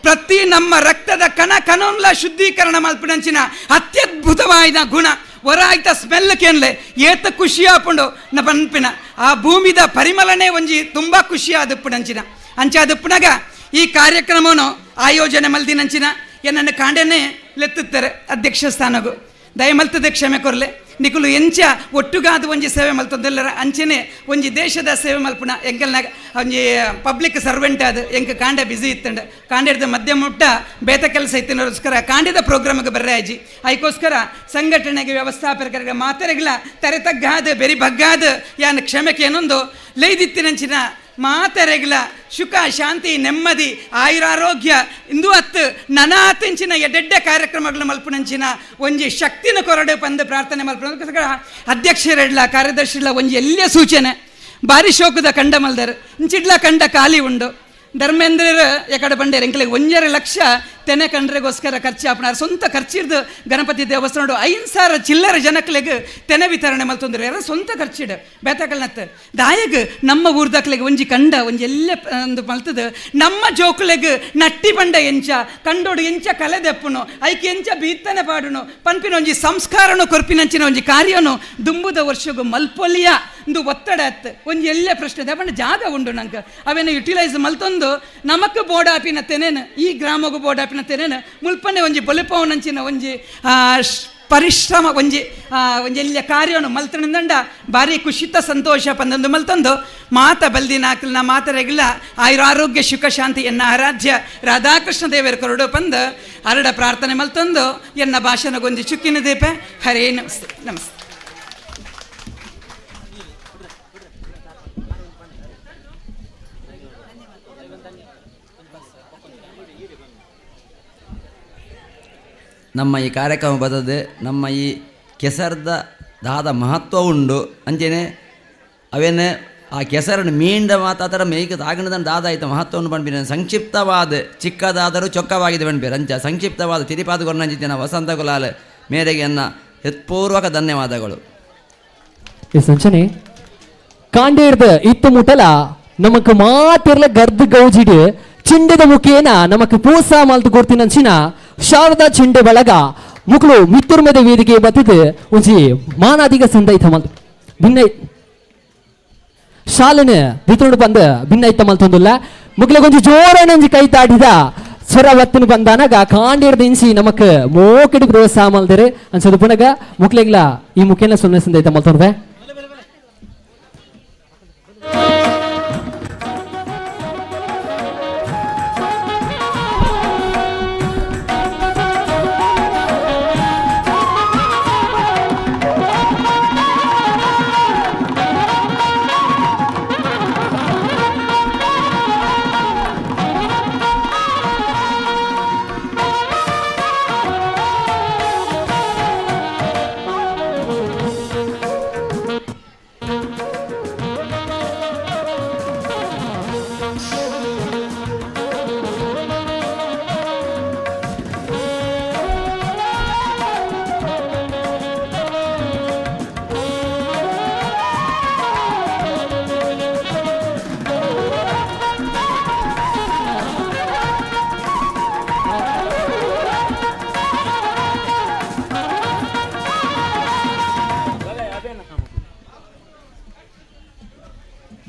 ಪ್ರತಿ ನಮ್ಮ ರಕ್ತದ ಕಣ ಕಣನ್ಲ ಶುದ್ಧೀಕರಣ ಮಲ್ಪುನಂಚಿನ ಅತ್ಯದ್ಭುತವಾದ ಗುಣ ಹೊರ ಆಯ್ತ ಸ್ಮೆಲ್ ಕೇನ್ಲೆ ಏತ ಖುಷಿ ಆಪುಂಡು ನ ಪನ್ಪಿನ ಆ ಭೂಮಿದ ಪರಿಮಳನೆ ಒಂಜಿ ತುಂಬ ಖುಷಿ ಆದಪ್ಪುನಂಚಿನ ಅಂಚಾದಪ್ಪುನಗ ಈ ಕಾರ್ಯಕ್ರಮವನ್ನು ಆಯೋಜನೆ ಮಲ್ದಿನಂಚಿನ ಎನ್ನನ್ನು ಕಾಂಡನೆ ಲೆತ್ತುತ್ತಾರೆ ಅಧ್ಯಕ್ಷ ಸ್ಥಾನಗು ದಯಮಲ್ತದೆ ಕ್ಷಮೆ ಕೊರ್ಲೆ ನಿಕುಲು ಎಂಚ ಒಟ್ಟುಗಾದ ಒಂಜಿ ಸೇವೆ ಮಲ್ತೊಂದೆಲ್ಲರ ಅಂಚನೆ ಒಂಜಿ ದೇಶದ ಸೇವೆ ಮಲ್ಪುಣ ಎಂಕಲ್ನಾಗ ಒಂಜಿ ಪಬ್ಲಿಕ್ ಸರ್ವೆಂಟ್ ಅದು ಎಂಕ ಕಾಂಡ ಬಿಸಿ ಇತ್ತಂಡ ಕಾಂಡೆಡ್ದ ಮಧ್ಯ ಮುಟ್ಟ ಬೇತ ಕೆಲಸ ಇತ್ತಿನೋಸ್ಕರ ಕಾಂಡದ ಪ್ರೋಗ್ರಾಮ್ಗೆ ಬರ್ರೆ ಅಜ್ಜಿ ಅದಕ್ಕೋಸ್ಕರ ಸಂಘಟನೆಗೆ ವ್ಯವಸ್ಥಾಪಕರಿಗೆ ಮಾತರೆಗಳ ತರೆ ತಗ್ಗಾದ ಬೆರಿ ಬಗ್ಗಾದ ಯಾನ್ ಕ್ಷಮೆಕೇನೊಂದು ಲೈದಿತ್ತಿನಂಚಿನ ಮಾತರೆಗ್ಲ ಸುಖ ಶಾಂತಿ ನೆಮ್ಮದಿ ಆಯುರಾರೋಗ್ಯ ಇಂದು ಅತ್ತು ನನಾತಿಂಚಿನ ಎಡೆಡ್ಡೆ ಕಾರ್ಯಕ್ರಮಗಳು ಮಲ್ಪುನಂಚಿನ ಒಂಜಿ ಶಕ್ತಿನ ಕೊರಡು ಪಂದು ಪ್ರಾರ್ಥನೆ ಮಲ್ಪುನ ಅಧ್ಯಕ್ಷರೆಡ್ಲ ಕಾರ್ಯದರ್ಶಿಡ್ಲ ಒಂಜಿ ಎಲ್ಲ ಸೂಚನೆ ಬಾರಿ ಶೋಕದ ಕಂಡ ಮಲ್ದರ್ ಇಂಚಿಡ್ಲ ಕಂಡ ಖಾಲಿ ಉಂಡು ಧರ್ಮೇಂದ್ರರು ಎಕಡೆ ಬಂಡೇರು ಎಂಕಲಿಗೆ 1.5 ಲಕ್ಷ ತೆನೆ ಕಂಡ್ರೆಗೋಸ್ಕರ ಖರ್ಚು ಆಪಣಾರ ಸ್ವಂತ ಖರ್ಚಿಡ್ದು ಗಣಪತಿ ದೇವಸ್ಥಾನ 5,000 ಚಿಲ್ಲರೆ ಜನಕ್ಲೆಗ್ ತೆನೆ ವಿತರಣೆ ಮಲ್ತೊಂದ್ರೆ ಯಾರ ಸ್ವಂತ ಖರ್ಚಿಡು ಬೇತಕಲ್ನತ್ತು ದಾಯಗ್ ನಮ್ಮ ಊರ್ದಕ್ಲೆಗ್ ಒಂಜಿ ಕಂಡ ಒಂಜಿ ಎಲ್ಲ ಒಂದು ಮಲ್ತದ ನಮ್ಮ ಜೋಕುಲೆಗ್ ನಟ್ಟಿ ಬಂಡ ಎಂಚ ಕಂಡೋಡು ಎಂಚ ಕಲೆದೆಪ್ಪುನು ಐಕೆ ಎಂಚ ಬೀತ್ತನೆ ಪಾಡುನು ಪನ್ಪಿನ ಒಂಜಿ ಸಂಸ್ಕಾರನು ಕೊರ್ಪಿನಂಚಿನ ಒಂಜಿ ಕಾರ್ಯನು ದುಂಬುದ ವರ್ಷಗು ಮಲ್ಪೊಲಿಯ ಒಂದು ಒತ್ತಡ ಅತ್ತು ಒಂಜಿ ಎಲ್ಲ ಪ್ರಶ್ನೆ ಬಣ್ಣ ಜಾಗ ಉಂಡು ನಂಗೆ ಅವೇನು ಯುಟಿಲೈಸ್ ಮಲ್ತೊಂದು ನಮಕ್ ಬೋಡಾಪಿನ ತೆನೇನು ಈ ಗ್ರಾಮಗೂ ಬೋಡಾಪಿನ ತೆನೇನು ಮುಲ್ಪನೆ ಒಂಜಿ ಬೊಲಿಪವನಂಚಿನ ಒಂಜಿ ಪರಿಶ್ರಮ ಒಂಜಿ ಒಂಜಿ ಎಲ್ಲಿಯ ಕಾರ್ಯವನ್ನು ಮಲ್ತನಿಂದಂಡ ಭಾರಿ ಖುಷಿತ ಸಂತೋಷ ಪಂದೊಂದು ಮಲ್ತೊಂದು ಮಾತ ಬಲ್ದಿನ ಆಕಲ್ನ ಮಾತರೆಗಿಲ್ಲ ಆಯುರ ಆರೋಗ್ಯ ಸುಖ ಶಾಂತಿ ಎನ್ನ ಆರಾಧ್ಯ ರಾಧಾಕೃಷ್ಣ ದೇವರ ಕೊರಡು ಪಂದು ಅರಡ ಪ್ರಾರ್ಥನೆ ಮಲ್ತೊಂದು ಎನ್ನ ಭಾಷಣಗೊಂಜಿ ಚುಕ್ಕಿನ ದೀಪ. ಹರೇ ನಮಸ್ತೆ ನಮಸ್ತೆ. ನಮ್ಮ ಈ ಕಾರ್ಯಕ್ರಮ ಬದದೆ ನಮ್ಮ ಈ ಕೆಸರದ ದಾದ ಮಹತ್ವ ಉಂಡು ಅಂಚೆನೆ ಅವೇನೆ ಆ ಕೆಸರನ್ನು ಮೀಂಡ ಮಾತಾತರ ಮೇಯ್ಕ ತಾಗಣದ ದಾದ ಆಯ್ತು ಮಹತ್ವವನ್ನು ಪಣ್ಪಿನ ಸಂಕ್ಷಿಪ್ತವಾದ ಚಿಕ್ಕದಾದರೂ ಚೊಕ್ಕವಾಗಿದೆ ಪಣ್ಪೇರು ಅಂಚ ಸಂಕ್ಷಿಪ್ತವಾದ ತಿರಿಪಾದ ಕೊರ್ನಂಚಿನ ವಸಂತ ಕುಲಾಲ್ ಮೇರೆಗೆ ಅನ್ನ ಹೃತ್ಪೂರ್ವಕ ಧನ್ಯವಾದಗಳು. ಈ ಸಂಚನೆ ಕಾಂಡೇರ್ದ ಇತ್ತು ಮುಟಲ ನಮಕ್ ಮಾತಿರ್ಲ ಗರ್ದು ಗೌಜಿಡು ಚಿಂಡದ ಮುಖೇನ ನಮಕ್ ಪೂಸ ಮಲ್ತು ಕೊಡ್ತಿನಂಚಿನ ಶಾರದಾ ಚಿಂಡೆ ಬಳಗ ಮುಕ್ಳು ಮಿತ್ತುರ್ಮೆದ ವೇದಿಕೆ ಬತ್ತಿದ್ದು ಒಂಜಿ ಮಾನಾದಿಗ ಸಂದೈತ ಮಲ್ತು ಭಿನ್ನ ಶಾಲನ ಬಿತ್ತುಂಡು ಬಂದ ಭಿನ್ನೈತ ಮಲ್ತೊಂದುಲ್ಲ ಮುಕ್ಳಿಗೊಂಜಿ ಜೋರನೊಂಜಿ ಕೈ ತಾಡಿದ ಸ್ವರ ಬತ್ತನು ಬಂದಾನಗ ಕಾಂಡೇರ್ದ ಇನ್ಸಿ ನಮಕ್ ಮೋಕೆಡು ಪ್ರೋತ್ಸಾಹ ಮಲ್ದಿರು ಅನ್ಸದು ಪುನಗ ಮುಕ್ಲೆಗ್ಲ ಈ ಮುಖೇನ ಸೊನ್ನೆ ಸಂದೈತ ಮಲ್ತೊಂಡ್ವೆ.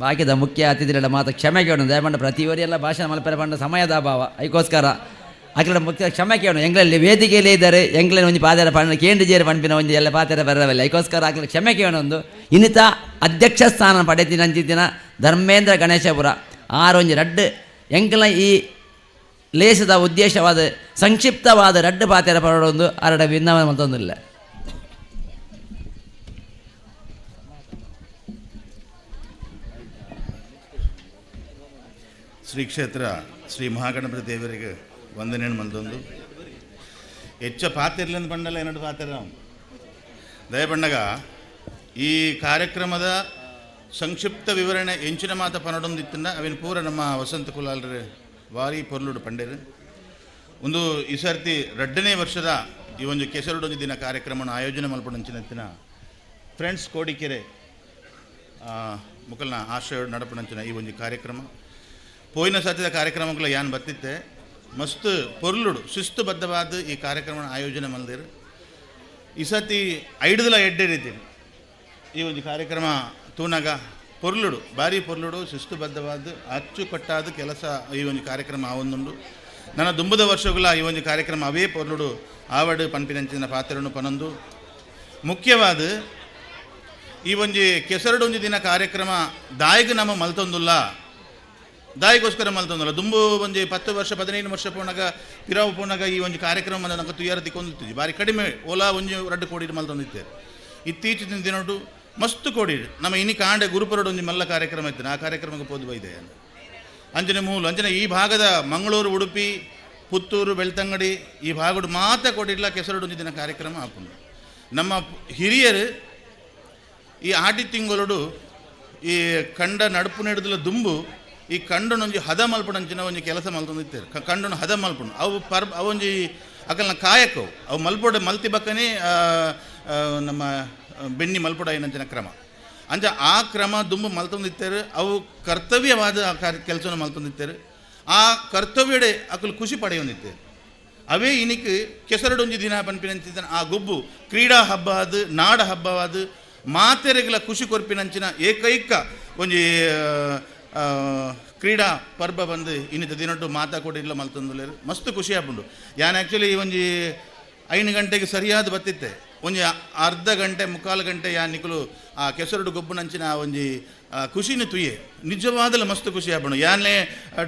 ಬಾಕಿದ ಮುಖ್ಯ ಅತಿಥಿಗಳ ಮಾತ ಕ್ಷಮೆ ಕೇಳು ದಯಮಂಡ ಪ್ರತಿಯವರೆಲ್ಲ ಭಾಷಣ ಮಲ್ಪೆರ ಪಂಡ ಸಮಯದ ಅಭಾವ ಐಕೋಸ್ಕರ ಅಖಿಲ ಮುಖ್ಯ ಕ್ಷಮೆ ಕೇಳು ಎಂಗ್ಲಲ್ಲಿ ವೇದಿಕೆಯಲ್ಲೇ ಇದ್ದಾರೆ ಎಂಗ್ಲಲ್ಲಿ ಒಂಜಿ ಪಾದರ ಪಂಡ ಕೇಂದ್ರ ಜೇರು ಪಂಪಿನ ಒಂಜಿ ಎಲ್ಲ ಪಾತೆರ ಬರವಲ್ಲ ಐಕೋಸ್ಕರ ಅಖಿಲ ಕ್ಷಮೆ ಕೇಳು ಒಂದು ಇನ್ನಿತ ಅಧ್ಯಕ್ಷ ಸ್ಥಾನ ಪಡೆತಿನ ಅಂಚಿತ್ತಿನ ಧರ್ಮೇಂದ್ರ ಗಣೇಶಪುರ ಆರೊಂಜಿ ರಡ್ಡು ಎಂಕಲ ಈ ಲೇಸದ ಉದ್ದೇಶವಾದ ಸಂಕ್ಷಿಪ್ತವಾದ ರಡ್ಡು ಪಾತೆರ ಪರಡೊಂದು ಅರಡ ಭಿನ್ನವ ಮತ್ತೊಂದಿಲ್ಲ. ಶ್ರೀ ಕ್ಷೇತ್ರ ಶ್ರೀ ಮಹಾಗಣಪತಿ ದೇವರಿಗೆ ವಂದನೆ ಮಲ್ದೊಂದು ಹೆಚ್ಚ ಪಾತಿರ್ಲಿಂದ ಬಂಡಲ್ಲ ಏನಡು ಪಾತಿರ ದಯಬಣ್ಣಗ ಈ ಕಾರ್ಯಕ್ರಮದ ಸಂಕ್ಷಿಪ್ತ ವಿವರಣೆ ಎಂಚಿನ ಮಾತ ಪನಡೊಂದಿತ್ತಂಡ ಅವಿನ ಪೂರ ನಮ್ಮ ವಸಂತ ಕುಲಾಲ್ರ ವಾರಿ ಪೊರ್ಲುಡು ಪಂಡೇರು. ಒಂದು ಈ ಸರ್ತಿ 2ನೇ ವರ್ಷದ ಈ ಒಂದು ಕೆಸರುಡೊಂದು ದಿನ ಕಾರ್ಯಕ್ರಮವನ್ನು ಆಯೋಜನೆ ಮಲ್ಪಡಂಚಿನ ಫ್ರೆಂಡ್ಸ್ ಕೋಡಿಕೆರೆ ಮುಕಲ್ನ ಆಶ್ರಯ ನಡಪಡಂಚಿನ ಈ ಒಂದು ಕಾರ್ಯಕ್ರಮ ಪೋಯಿನ ಸತ್ಯದ ಕಾರ್ಯಕ್ರಮಗಳ ಯಾನ್ ಬತ್ತಿತ್ತೆ ಮಸ್ತ್ ಪೊರ್ಲುಡು ಶಿಸ್ತುಬದ್ಧವಾದ ಈ ಕಾರ್ಯಕ್ರಮ ಆಯೋಜನೆ ಮಲ್ದಿರು. ಈ ಸತಿ ಐಡುದಲ ಎಡ್ಡೆ ರೀತಿ ಈ ಒಂದು ಕಾರ್ಯಕ್ರಮ ತೂನಗ ಪೊರ್ಲುಡು ಭಾರಿ ಪೊರ್ಲುಡು ಶಿಸ್ತುಬದ್ಧವಾದ ಅಚ್ಚುಕಟ್ಟಾದ ಕೆಲಸ ಈ ಒಂದು ಕಾರ್ಯಕ್ರಮ ಆವೊಂದುಂಡು. ನನ್ನ ದುಂಬದ ವರ್ಷಗಳ ಈ ಒಂದು ಕಾರ್ಯಕ್ರಮ ಅವೇ ಪೊರ್ಲುಡು ಆವಡು ಪನ್ಪಿನಂಚಿನ ಪಾತ್ರನು ಪನೊಂದು ಮುಖ್ಯವಾದ ಈ ಒಂಜಿ ಕೆಸರುಡೊಂಜಿ ದಿನ ಕಾರ್ಯಕ್ರಮ ದಾಯಿಗೆ ನಮ್ಮ ಮಲ್ತೊಂದುಲ್ಲ ದಾಯಿಗೋಸ್ಕರ ಮಲ್ತೊಂದುಲ್ಲ ದುಂಬು ಒಂಜಿ 10 ವರ್ಷ 15 ವರ್ಷ ಪೋನಾಗ ಪಿರಾವು ಪೋನಾಗ ಈ ಒಂಜಿ ಕಾರ್ಯಕ್ರಮ ನಂಗೆ ತುಯ್ಯಾರ ತಿಕ್ಕೊಂದಿತ್ತು ಬಾರಿ ಕಡಿಮೆ ಓಲಾ ಒಂಜಿ 2 ಕೋಡಿ ಮಲ್ತೊಂದಿತ್ತೆ. ಇತ್ತೀಚಿನ ದಿನಟು ಮಸ್ತ್ ಕೋಡಿ ನಮ್ಮ ಇನಿ ಕಾಂಡೆ ಗುರುಪುರಡು ಒಂಜಿ ಮಲ್ಲ ಕಾರ್ಯಕ್ರಮ ಇತ್ತು ಆ ಕಾರ್ಯಕ್ರಮಕ್ಕೆ ಪೋದು ಬೈದೆ ಅಂಜನೆ ಮೂಲ ಅಂಜನೆ ಈ ಭಾಗದ ಮಂಗಳೂರು ಉಡುಪಿ ಪುತ್ತೂರು ಬೆಳ್ತಂಗಡಿ ಈ ಭಾಗಡು ಮಾತ್ರ ಕೊಡಿಲ್ಲ ಕೆಸರುಡೊಂಜಿ ದಿನ ಕಾರ್ಯಕ್ರಮ ಆಪುಂಡು. ನಮ್ಮ ಹಿರಿಯರು ಈ ಆಟಿ ತಿಂಗಳೊಡು ಈ ಕಂಡ ನಡುಪು ನೆಡುದಲ ದುಂಬು ಈ ಕಂಡನೊಂಜಿ ಹದ ಮಲ್ಪಡಂಚಿನ ಒಂಜಿ ಕೆಲಸ ಮಲ್ತೊಂದಿತ್ತೇರು. ಕಂಡನು ಹದ ಮಲ್ಪಡು ಅವು ಪರ್ ಅವೊಂಜಿ ಅಕಲ್ನ ಕಾಯಕವು ಅವು ಮಲ್ಪಡ ಮಲ್ತಿ ಬಕ್ಕನೇ ನಮ್ಮ ಬೆನ್ನಿ ಮಲ್ಪಡ ಏನಂಚಿನ ಕ್ರಮ ಅಂಚ ಆ ಕ್ರಮ ದುಂಬು ಮಲ್ತೊಂದಿತ್ತೇರು. ಅವು ಕರ್ತವ್ಯವಾದ ಆ ಕೆಲಸವನ್ನು ಮಲ್ತೊಂದಿತ್ತೇರು. ಆ ಕರ್ತವ್ಯಡೆ ಅಕಲು ಖುಷಿ ಪಡೆಯೊಂದಿತ್ತೇರು. ಅವೇ ಇನಿಕ್ ಕೆಸರಡೊಂಜಿ ದಿನ ಪನ್ಪಿನಂಚಿನ ಆ ಗೊಬ್ಬು ಕ್ರೀಡಾ ಹಬ್ಬ ಅದು ನಾಡ ಹಬ್ಬವಾದ ಮಾತೆರೆಗಳ ಖುಷಿ ಕೊರ್ಪಿನಂಚಿನ ಏಕೈಕ ಒಂಜಿ ಕ್ರೀಡಾ ಪರ್ಬ ಬಂದು ಇನ್ನಿತ ದಿನಟ್ಟು ಮಾತಾ ಕೊಡಿಲ್ಲ ಮಲ್ತಂದುಲೇರು ಮಸ್ತ್ ಖುಷಿ ಆಪುಂಡು. ಯಾನ್ ಆ್ಯಕ್ಚುಲಿ ಒಂಜಿ 5 ಗಂಟೆಗೆ ಸರಿಯಾದ ಬತ್ತಿತ್ತೆ ಒಂಜಿ ಅರ್ಧ ಗಂಟೆ ಮುಕ್ಕಾಲು ಗಂಟೆ ಯಾನ್ ನಿಕುಲು ಆ ಕೆಸರುಡು ಗೊಬ್ಬುನಂಚಿನ ಒಂಜಿ ಖುಷಿನ ತುಯ್ಯೆ ನಿಜವಾದಲ ಮಸ್ತ್ ಖುಷಿ ಆಪುಂಡು. ಯಾನ್ಲೇ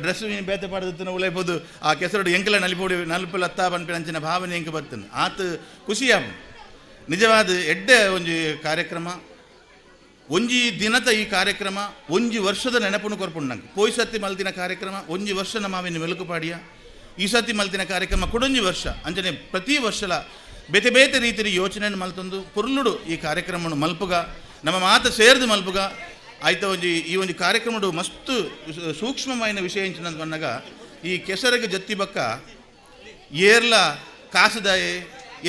ಡ್ರೆಸ್ ಬೇತೆ ಪಾಡ್ದಿತ್ತಿನ ಉಲೈಬೋದು ಆ ಕೆಸರುಡು ಎಂಕಲ ನಲಿಪೋಡಿ ನಲ್ಪುಲತ್ತಾ ಪನ್ಪಿನಂಚಿನ ಭಾವನೆ ಎಂಕ ಬರ್ತನೆ ಆತ ಖುಷಿ ಆಪುಂಡು. ನಿಜವಾದ ಎಡ್ಡೆ ಒಂಜಿ ಕಾರ್ಯಕ್ರಮ ಒಂಜಿ ದಿನದ ಈ ಕಾರ್ಯಕ್ರಮ ಒಂಜಿ ವರ್ಷದ ನೆನಪುನು ಕೊರ್ಪುಂಡು ನಂಗೆ. ಪೋಯ್ ಸತಿ ಮಲ್ತಿನ ಕಾರ್ಯಕ್ರಮ ಒಂಜಿ ವರ್ಷ ನಮ್ಮ ಅವಿನ ಮೆಲುಕುಪಾಡಿಯ ಈ ಸತಿ ಮಲ್ತಿನ ಕಾರ್ಯಕ್ರಮ ಕೊಡೊಂಜಿ ವರ್ಷ ಅಂಚನೆ ಪ್ರತಿ ವರ್ಷಲ ಬೇತೆ ಬೇತೆ ರೀತಿಯ ಯೋಚನೆಯನ್ನು ಮಲ್ತೊಂದು ಪೊರ್ಲುಡು ಈ ಕಾರ್ಯಕ್ರಮವನ್ನು ಮಲ್ಪುಗ ನಮ್ಮ ಮಾತು ಸೇರಿದು ಮಲ್ಪುಗ ಆಯ್ತ ಒಂಜಿ ಈ ಒಂಜಿ ಕಾರ್ಯಕ್ರಮಡು ಮಸ್ತ್ ಸೂಕ್ಷ್ಮమైన ವಿಷಯ ಎಂಚಿನ ಈ ಕೆಸರಿಗೆ ಜತ್ತಿ ಬಕ್ಕ ಏರ್ಲ ಕಾಸುದಾಯೆ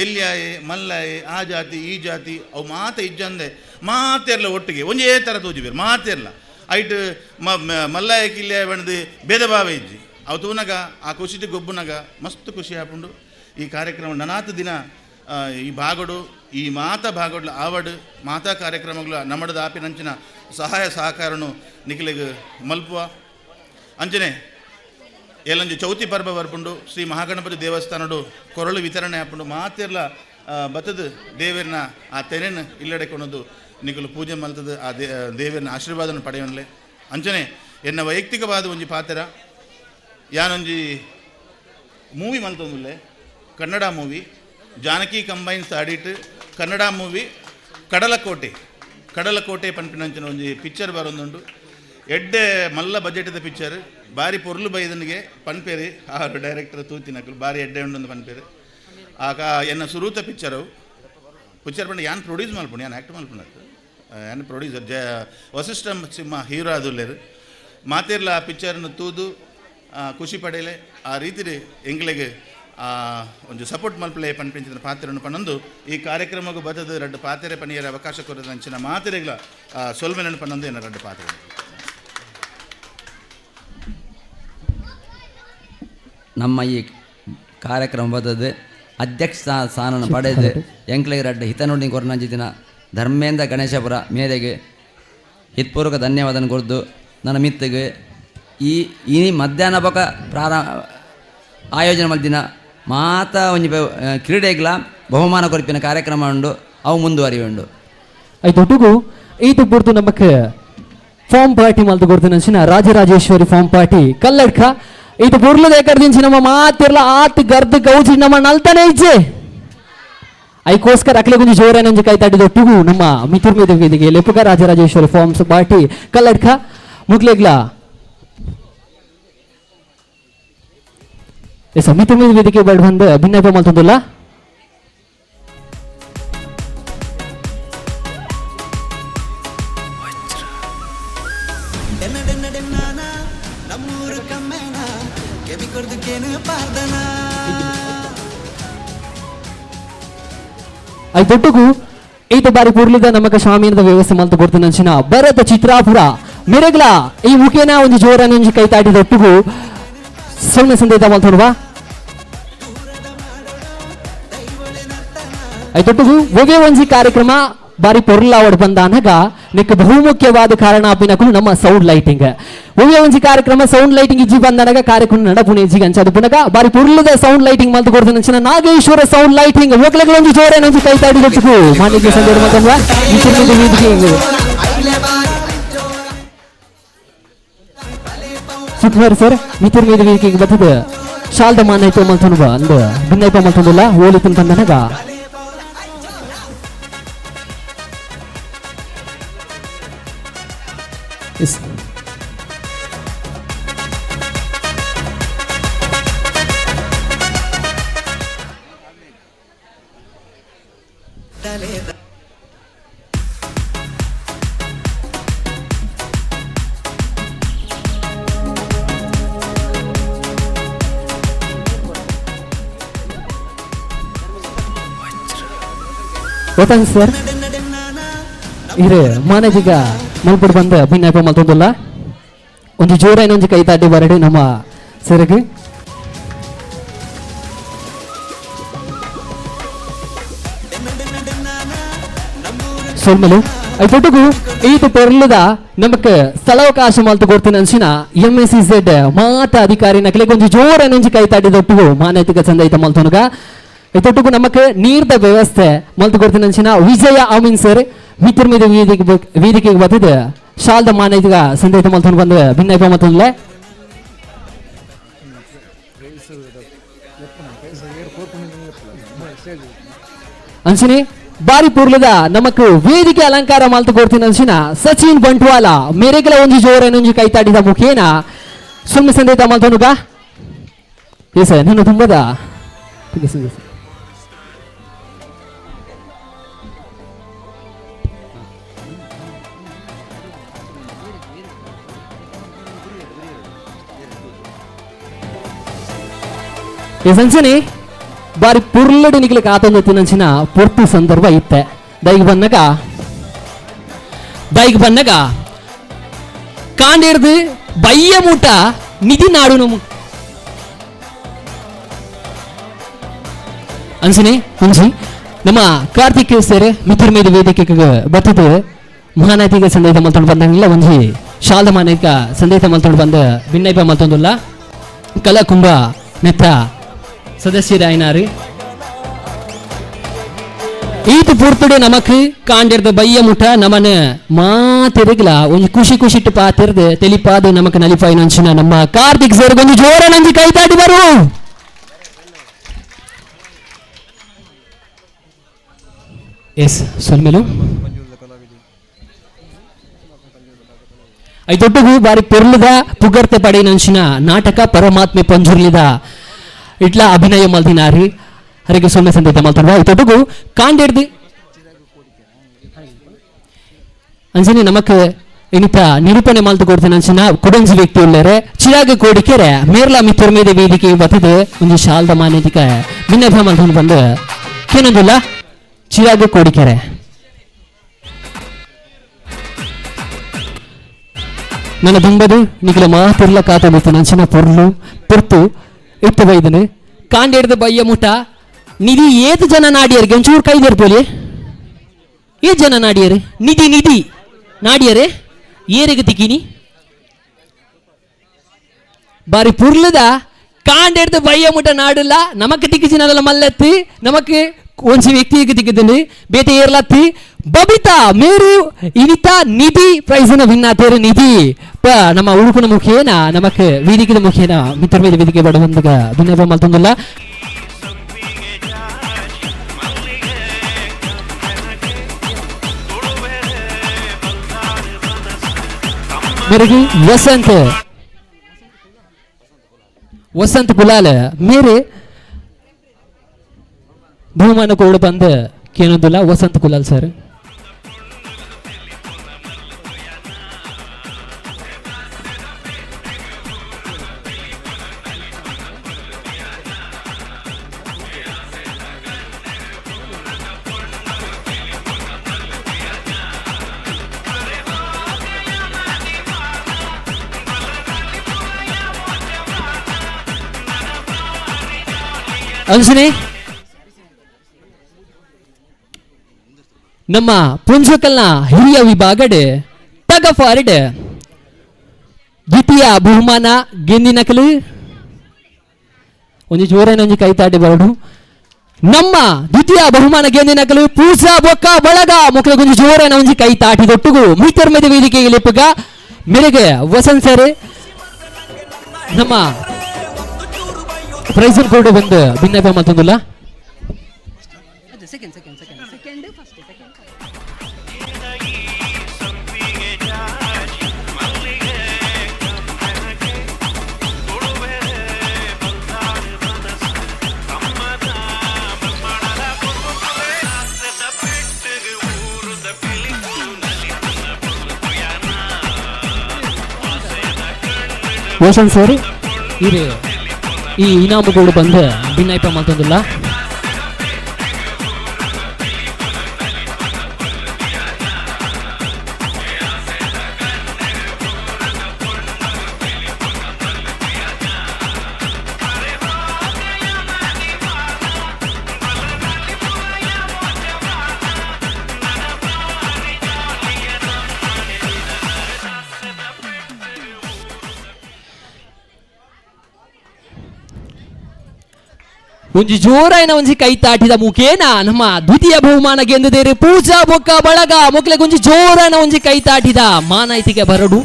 ಎಲ್ಯಾಯೆ ಮಲ್ಲಾಯೆ ಆ ಜಾತಿ ಈ ಜಾತಿ ಅವು ಮಾತ ಇಜ್ಜಂದೆ ಮಾತೆರ್ಲ ಒಟ್ಟಿಗೆ ಒಂಜೇ ಥರ ತೋಜಿಬೇರು ಮಾತೆರ್ಲ ಐಟ್ ಮಲ್ಲಾಯ ಕಿಲ್ಯಾಯ ಬಣ್ಣದು ಭೇದ ಭಾವ ಇಜ್ಜಿ ಅವು ತೂನಗ ಆ ಖುಷಿಟಿ ಗೊಬ್ಬುನಗ ಮಸ್ತ್ ಖುಷಿ ಆಪುಂಡು. ಈ ಕಾರ್ಯಕ್ರಮ ನನಾತ ದಿನ ಈ ಭಾಗಡು ಈ ಮಾತಾ ಭಾಗಡ್ಲ ಆವಡು ಮಾತಾ ಕಾರ್ಯಕ್ರಮಗಳ ನಮ್ಮಡದ ಆಪಿನಂಚಿನ ಸಹಾಯ ಸಹಕಾರನು ನಿಖಿಲಿಗೆ ಮಲ್ಪುವ ಅಂಚನೆ ಎಲ್ಲಂಜಿ ಚೌತಿ ಪರ್ಬ ಬರ್ಪುಂಡು ಶ್ರೀ ಮಹಾಗಣಪತಿ ದೇವಸ್ಥಾನಡು ಕೊರಳು ವಿತರಣೆ ಆಪುಂಡು ಮಾತೆರ್ಲ ಬತ್ತದ ದೇವರನ್ನ ಆ ತೆನೆನ ಇಲ್ಲಡೆ ಕೊನದು ನಿಕಲು ಪೂಜೆ ಮಲ್ತದ ಆ ದೇವರನ್ನ ಆಶೀರ್ವಾದನ ಪಡೆಯೋನ್ಲೆ ಅಂಚನೆ ಎನ್ನ ವೈಯಕ್ತಿಕವಾದ ಒಂಜಿ ಪಾತ್ರ ಯಾನೊಂಜಿ ಮೂವಿ ಮಲ್ತೊಂದುಲ್ಲೆ Kannada movie Janaki combines adit Kannada movie Kadalakote Kadalakote ಪನ್ಪಿನಂಚಿನ ಒಂಜಿ ಪಿಕ್ಚರ್ ಬರೊಂದುಂಡು ಎಡ್ಡೆ ಮಲ್ಲ ಬಜೆಟ್ದ ಪಿಕ್ಚರ್ ಬಾರಿ ಪೊರ್ಲು ಬೈದನಿಗೆ ಪನ್ಪೇರಿ ಆ ಡೈರೆಕ್ಟರ್ ತೂತಿನಕಲು ಬಾರಿ ಎಡ್ಡೆ ಉಂಡೊಂದು ಪನ್ಪೇರಿ ಆಗ ಎನ್ನ ಸುರೂತ ಪಿಕ್ಚರು ಪಿಕ್ಚರ್ ಪಂಡ ಯಾನ್ ಪ್ರೊಡ್ಯೂಸ್ ಮಲ್ಪುಂಡು ಯಾನ್ ಆ್ಯಕ್ಟ್ ಮಲ್ಪುಂಡು ಯಾನ್ ಪ್ರೊಡ್ಯೂಸರ್ ಜ ವಸಿಷ್ಠ ಸಿಂಹ ಹೀರೋ ಅದುಲ್ಲೇರು ಮಾತಿರ್ಲ ಆ ಪಿಕ್ಚರ್ನ ತೂದು ಖುಷಿ ಪಡೆಯಲೆ ಆ ರೀತಿ ಎಂಗ್ಲೆಗೆ ಒಂಜಿ ಸಪೋರ್ಟ್ ಮಲ್ಪಲೆ ಪನ್ಪಿಂಚಿನ ಪಾತ್ರವನ್ನು ಪನ್ನೊಂದು ಈ ಕಾರ್ಯಕ್ರಮಕ್ಕೆ ಬದದು ರಡ್ಡು ಪಾತ್ರೆ ಪನಿಯರ ಅವಕಾಶ ಕೊರದ ಅಂಚಿನ ಮಾತೆರೆಗ್ಲ ಸೊಲ್ಮೆನನ್ನು ಪನ್ನೊಂದು ಏನ ರಡ್ಡು ಪಾತ್ರೆ. ನಮ್ಮ ಈ ಕಾರ್ಯಕ್ರಮ ಬದದು ಅಧ್ಯಕ್ಷ ಸ್ಥಾನನ ಪಡೆದು ಎಂಕ್ಲೆಗೆ ರಡ್ಡು ಹಿತನುಡಿ ಕೊರನಂಚಿನ ಧರ್ಮೇಂದ್ರ ಗಣೇಶಪುರ ಮೇರೆಗೆ ಹಿತ್ಪೂರ್ವಕ ಧನ್ಯವಾದನ ಕೊರ್ದು ನನ್ನ ಮಿತ್ತಗೆ ಈ ಇನಿ ಮಧ್ಯಾಹ್ನ ಬೊಕ ಪ್ರಾರಂಭ ಆಯೋಜನೆ ಮಲ್ದಿನ ಮಾತ ಒಂಜಿ ಕ್ರೀಡೆಗ್ಲ ಬಹುಮಾನ ಕೊರ್ಪಿನ ಕಾರ್ಯಕ್ರಮ ಉಂಡು, ಅವು ಮುಂದುವರಿಯುಂಡು. ಐತೊಟ್ಟುಗು ಈತ ಪೂರ್ತು ನಮಕ್ ಫಾರ್ಮ್ ಪಾರ್ಟಿ ಮಲ್ತು ಕೊಡ್ತೀನಿ ರಾಜರಾಜೇಶ್ವರಿ ಫಾರ್ಮ್ ಪಾರ್ಟಿ ಕಲ್ಲಡ್ಕ ಈತ ಪುರ್ಲದ ಎಕರ್ದಿಂಚಿ ನಮ್ಮ ಮಾತಿರ್ಲ ಆತ್ ಗರ್ದ್ ಗೌಜಿ ನಮ್ಮ ನಲ್ತಾನೆ ಇಜ್ಜೆ ಐಕೋಸ್ಕರ ಅಕ್ಲೆ ಗುಂಜಿ ಜೋರನಂಜಿ ಕೈ ತಟ್ಟಿದೊಟ್ಟುಗು ನಮ್ಮ ಮಿಥುರ್ ಮೇದ ವೇದಿಕೆ ಲೆಪ್ಪುಗ ರಾಜರಾಜೇಶ್ವರಿ ಫಾರ್ಮ್ಸ್ ಪಾರ್ಟಿ ಕಲ್ಲಡ್ಕ ಮುಗ್ಲೆಗ್ಲ ಎಸ್ ಮಿಥುರ್ ಮೇದ ವೇದಿಕೆ ಬಡ್ ಬಂದು ಭಿನ್ನಪ ಮಲ್ತೊಂದುಲ್ಲ. ಐದೊಟ್ಟುಗು ಈತ ಬಾರಿ ಪೂರ್ಲಿದ ನಮಕ ಸ್ವಾಮಿಯದ ವ್ಯವಸ್ಥೆ ಮಲ್ತು ಕೊಡ್ತೀನಿ ಭರತ ಚಿತ್ರಾಪುರ ಮೆರೆಗ್ಲ ಈ ಮುಖೇನ ಒಂದು ಜೋರನ ಒಂಜಿ ಕೈ ತಾಟಿದೊಟ್ಟುಗು ಸೊನ್ನೆ ಸಂದೇಶ ಮಲ್ತೊಡುವ. ಐದೊಟ್ಟುಗು ಒವೇ ಒಂಜಿ ಕಾರ್ಯಕ್ರಮ ಬಾರಿ ಪೊರ್ಲಾವಡ್ ಬಂದಾನಗ ನೆಕ್ ಬಹುಮುಖ್ಯವಾದ ಕಾರಣ ಅಪಿನಕುಲು ನಮ್ಮ ಸೌಂಡ್ ಲೈಟಿಂಗ್. ಒವೇ ಒಂಜಿ ಕಾರ್ಯಕ್ರಮ ಸೌಂಡ್ ಲೈಟಿಂಗ್ ಇಜ್ಜಿ ಬಂದಾನಗ ಕಾರ್ಯಕ್ರಮ ನಡಪುಣೆ ಇಜ್ಜಿ ಅಂಚಾದ ಪುನಗ ಬಾರಿ ಪೊರ್ಲದ ಸೌಂಡ್ ಲೈಟಿಂಗ್ ಮಲ್ತು ಕೊಡ್ತೀನಿ ಅಂಚಿನ ನಾಗೇಶ್ವರ ಸೌಂಡ್ ಲೈಟಿಂಗ್ ಒಗ್ಲೆಗ್ಲೊಂಜಿ ಜೋರೇನೊಂಜಿ ಕೈ ತಾಡಿ ಮಾನ್ಯ ಸಂದೇಶ ಮಲ್ತೊಂಡ್ವ. ಸುಕುಮಾರ್ ಸರ್ ಮಿಥುರ್ ಮೇದ ವೇದಿಕೆಗೆ ಬತ್ತದ ಶಾಲ್ದ ಮಾನೈತೋ ಮಲ್ತೊನುವ ಅಂದ್ ಭಿನ್ನೈಪ ಮಲ್ತೊಂದುಲ್ಲ ಓಲಿತನ್ ಬಂದನಗ ಎಸ್ ಗೊತ್ತಾಗ ಸರ್ ಇರು ಮಾನಜಿಗ ಮಲ್ಪುಡು ಬಂದ ಭಿನ್ನಪ ಮಲ್ತೊಂದುಲ್ಲ ಒಂಜಿ ಜೋರಾಯಿನ ಒಂಜಿ ಕೈ ತಾಟಿ ಬರಡಿ ನಮ್ಮ ಸೆರಗು. ಸೊಲ್ಮಲು ಐತೊಟ್ಟುಗು ಈತ ಪೊರ್ಲುದ ನಮಕ್ ಸ್ಥಳಾವಕಾಶ ಮಲ್ತು ಕೊಡ್ತೀನಿ ಅನ್ಸಿನ MSCZ ಮಾತ ಅಧಿಕಾರಿ ನಕಲೆ ಒಂಜಿ ಜೋರಾಯಿನ ಒಂಜಿ ಕೈ ತಾಟಿದೊಟ್ಟುಗು ಮಾನೈತಿಕ ಚಂದ ಐತ ಮಲ್ತೊನುಗ. ಐತೊಟ್ಟುಗು ನಮಕ್ ನೀರ್ದ ವ್ಯವಸ್ಥೆ ಮಲ್ತು ಕೊಡ್ತೀನಿ ಅನ್ಸಿನ ವಿಜಯ ಅಮೀನ್ ಸರ್ ಮಿತ್ರ మీద ವೇದಿಕೆಗೆ ಬತ್ತಿದ ಶಾಲ್ದ ಮಾನೈತಿಗ ಸಂದೇಶ ಮಲ್ತೊಂಡು ಬಂದು ಭಿನ್ನೈಪ ಮತ್ತೊಂದ್ಲೆ. ಅಂಚಿನಿ ಬಾರಿ ಪೂರ್ಲದ ನಮಕ್ ವೇದಿಕೆ ಅಲಂಕಾರ ಮಲ್ತು ಕೊಡ್ತೀನಿ ಅಂಚಿನ ಸಚಿನ್ ಬಂಟ್ವಾಲ ಮೇರೆಗೆಲ ಒಂಜಿ ಜೋರೇನೊಂಜಿ ಕೈ ತಾಡಿದ ಮುಖೇನ ಸುಮ್ಮನೆ ಸಂದೇಶ ಮಲ್ತೊನುಗ. ಎಸ್ ನಾನು ತುಂಬದ ಸಂಚನೆ ಬಾರಿ ಪುರ್ಲಡಿ ನಿಗ್ಲಿಕ್ಕೆ ಆತೊಂದು ತಿನ್ನಂಚಿನ ಪೊರ್ತು ಸಂದರ್ಭ ಇತ್ತೆ. ದೈಗ್ ಬನ್ನಗ ಕಾಂಡೇರ್ದು ಬಯ್ಯ ಮೂಟ ನಿಧಿ ನಾಡು ನಮು ಅನ್ಸಿನಿ ಅಂಜಿ ನಮ್ಮ ಕಾರ್ತಿಕ್ ಸೇರೆ ಮಿಥುರ್ ಮೇದ ವೇದಿಕೆಗೆ ಬತ್ತಿದ್ದು ಮಹಾನಾಯತಿಗೆ ಸಂದೇಶ ಮಲ್ತೊಂಡು ಬಂದಂಗಿಲ್ಲ ಒಂಜಿ ಶಾಲ್ದ ಮಾನಾಯಕ ಸಂದೇಶ ಮಲ್ತೊಂಡು ಬಂದ ವಿನ್ನಯಪ ಮಲ್ತೊಂದುಲ್ಲ ಕಲಾಕುಂಭ ನೆತ್ತ ಸದಸ್ಯರಾಯಿನಾರು. ಈತ ಪೂರ್ತುಡೆ ನಮಕ್ ಕಾಂಡಿರ್ದ ಬಯ್ಯ ಮುಠ ನಮನ ಮಾತಿರುಗ್ಲ ಒಂದು ಖುಷಿ ಖುಷಿಟ್ಟು ಪಾತಿರ್ದು ತೆಲಿಪಾದು ನಮಕ್ ನಲಿಪಾಯಿನಂಚಿನ ನಮ್ಮ ಕಾರ್ತಿಕ್ ಸರ್ ಒಂದು ಜೋರ ನಂಜಿ ಕೈ ತಾಟಿ ಬರು. ಎಸ್ ಸೊಲ್ಮೆಲು ಐದೊಟ್ಟುಗು ಬಾರಿ ಪೊರ್ಲುದ ಪುಗರ್ತೆ ಪಡೆಯಿನಂಚಿನ ನಾಟಕ ಪರಮಾತ್ಮೆ ಪಂಜುರ್ಲಿದ ಇಟ್ಲ ಅಭಿನಯ ಮಲ್ದಿನಾರಿ ಹರಿಗೆ ಸೊನ್ನೆ ಸಂದೇಶ ಮಲ್ತಲ್ವಾ. ಐತೊಟ್ಟುಗು ಕಾಂಡಿಡ್ದು ಅಂಚನೆ ನಮಕ್ ಇನಿತ ನಿರೂಪಣೆ ಮಲ್ತು ಕೊಡ್ತೀನಿ ಅಂಚಿನ ಕೊಡಂಜಿ ವ್ಯಕ್ತಿ ಉಳ್ಳರೆ ಚಿರಾಗ ಕೋಡಿಕೆರೆ ಮೇರ್ಲಾ ಮಿತ್ರ ಮೇದೆ ವೇದಿಕೆ ಬತ್ತಿದೆ ಒಂದು ಶಾಲ್ದ ಮಾನ್ಯತಿಕ ಭಿನ್ನಭ ಮಲ್ತೊಂದು ಬಂದು ಏನೊಂದಿಲ್ಲ ಚಿರಾಗ ಕೋಡಿಕೆರೆ. ನನ್ನ ದುಂಬದು ನಿಖಿಲ ಮಾತಿರ್ಲ ಕಾತೊಂದಿತ್ತು ನಂಚಿನ ಪೊರ್ಲು ಪೊರ್ತು ಇತ್ತು ಬೈದನು ಕಾಂಡೇಡ್ದ ಬಯ್ಯ ಮುಟ ನಿಧಿ ಏತು ಜನ ನಾಡಿಯರಿಗೆ ಒಂಚೂರು ಕೈದೇರ್ ಪೋಲಿ ಏತ್ ಜನ ನಾಡಿಯರು ನಿಧಿ ನಿಧಿ ನಾಡಿಯರೇ ಏರಿಗೆ ತಿಕ್ಕಿನಿ ಬಾರಿ ಪುರ್ಲದ ಕಾಂಡೆಡ್ದು ಬಯ್ಯ ಮುಟ ನಾಡುಲ್ಲ ನಮಕ್ ತಿಕ್ಕಿಜಿನಲ್ಲ ಮಲ್ಲತ್ತಿ ನಮಕ್ ಒಂಜಿ ವ್ಯಕ್ತಿಗೆ ತಿಕ್ಕಿದ್ದೀನಿ ಬೇತೆ ಏರ್ಲತ್ತಿ ಬಬಿತಾ ಮೇರು ಇನಿತಾ ನಿಧಿ ಪ್ರೈಸ್ನ ಭಿನ್ನಾತೇರು ನಿಧಿ ಪ ನಮ್ಮ ಉಡುಪುನ ಮುಖೇನ ನಮಕ್ ವೇದಿಕೆದ ಮುಖೇನ ಮಿತ್ರ ಮೇಲೆ ವೇದಿಕೆ ಬಡ ಬಂದಾಗ ಭಿನ್ನಪ ಮಲ್ತೊಂದುಲ್ಲ. ಮೇರೆಗೆ ವಸಂತ್ ವಸಂತ್ ಕುಲಾಲ್ ಮೇರೆ ಬಹುಮಾನ ಕೊಡು ಬಂದ ಕೇನೊಂದುಲ್ಲ ವಸಂತ್ ಕುಲಾಲ್ ಸರ್. ಅಂಜನೆ ನಮ್ಮ ಪುಂಜಕಲ್ನ ಹಿರಿಯ ವಿಭಾಗಡ್ ಟಗ್ ಆಫ್ ವಾರ್ಡ್ ದ್ವಿತೀಯ ಬಹುಮಾನ ಗೆಂದಿನಕಲು ಒಂಜಿ ಜೋರೇನ ಒಂಜಿ ಕೈತಾಡಿ ಬರಡು. ನಮ್ಮ ದ್ವಿತೀಯ ಬಹುಮಾನ ಗೆಂದಿನಕಲು ಪೂಜಾ ಬೊಕ್ಕ ಬಳಗ ಮೊಕ್ಕಳಿಗೆ ಒಂಜಿ ಜೋರೇನ ಒಂಜಿ ಕೈ ತಾಟಿ ದೊಟ್ಟುಗು ಮೀಟರ್ ಮೇಲೆ ವೇದಿಕೆಗೆ ಲೆಪ್ಪಗ ಮೇರೆಗೆ ವಸಂತ್ ಸರ್ ನಮ್ಮ ಪ್ರೈಸ್ ಕೊಡು ಬಂದು ಭಿನ್ನಪ ಮತ್ತೊಂದಿಲ್ಲ. Second second second second first second. Roshan sir ಇರು ಈ ಇನಾಮುಗಳು ಬಂದು ಭಿನ್ನಾಯ್ಪ ಮತ್ತೊಂದಿಲ್ಲ. ಒಂಜಿ ಜೋರಾಯಿನ ಒಂಜಿ ಕೈ ತಾಟಿದ ಮುಖೇನ ನಮ್ಮ ದ್ವಿತೀಯ ಬಹುಮಾನ ಗೆಂದಿದ್ದೇರೆ ಪೂಜಾ ಬೊಕ್ಕ ಬಳಗ ಮೊಕ್ಲೆಗ್ ಒಂಜಿ ಜೋರಾಯಿನ ಒಂಜಿ ಕೈ ತಾಟಿದ ಮಾನಾಯಿತಿಗೆ ಬರಡು.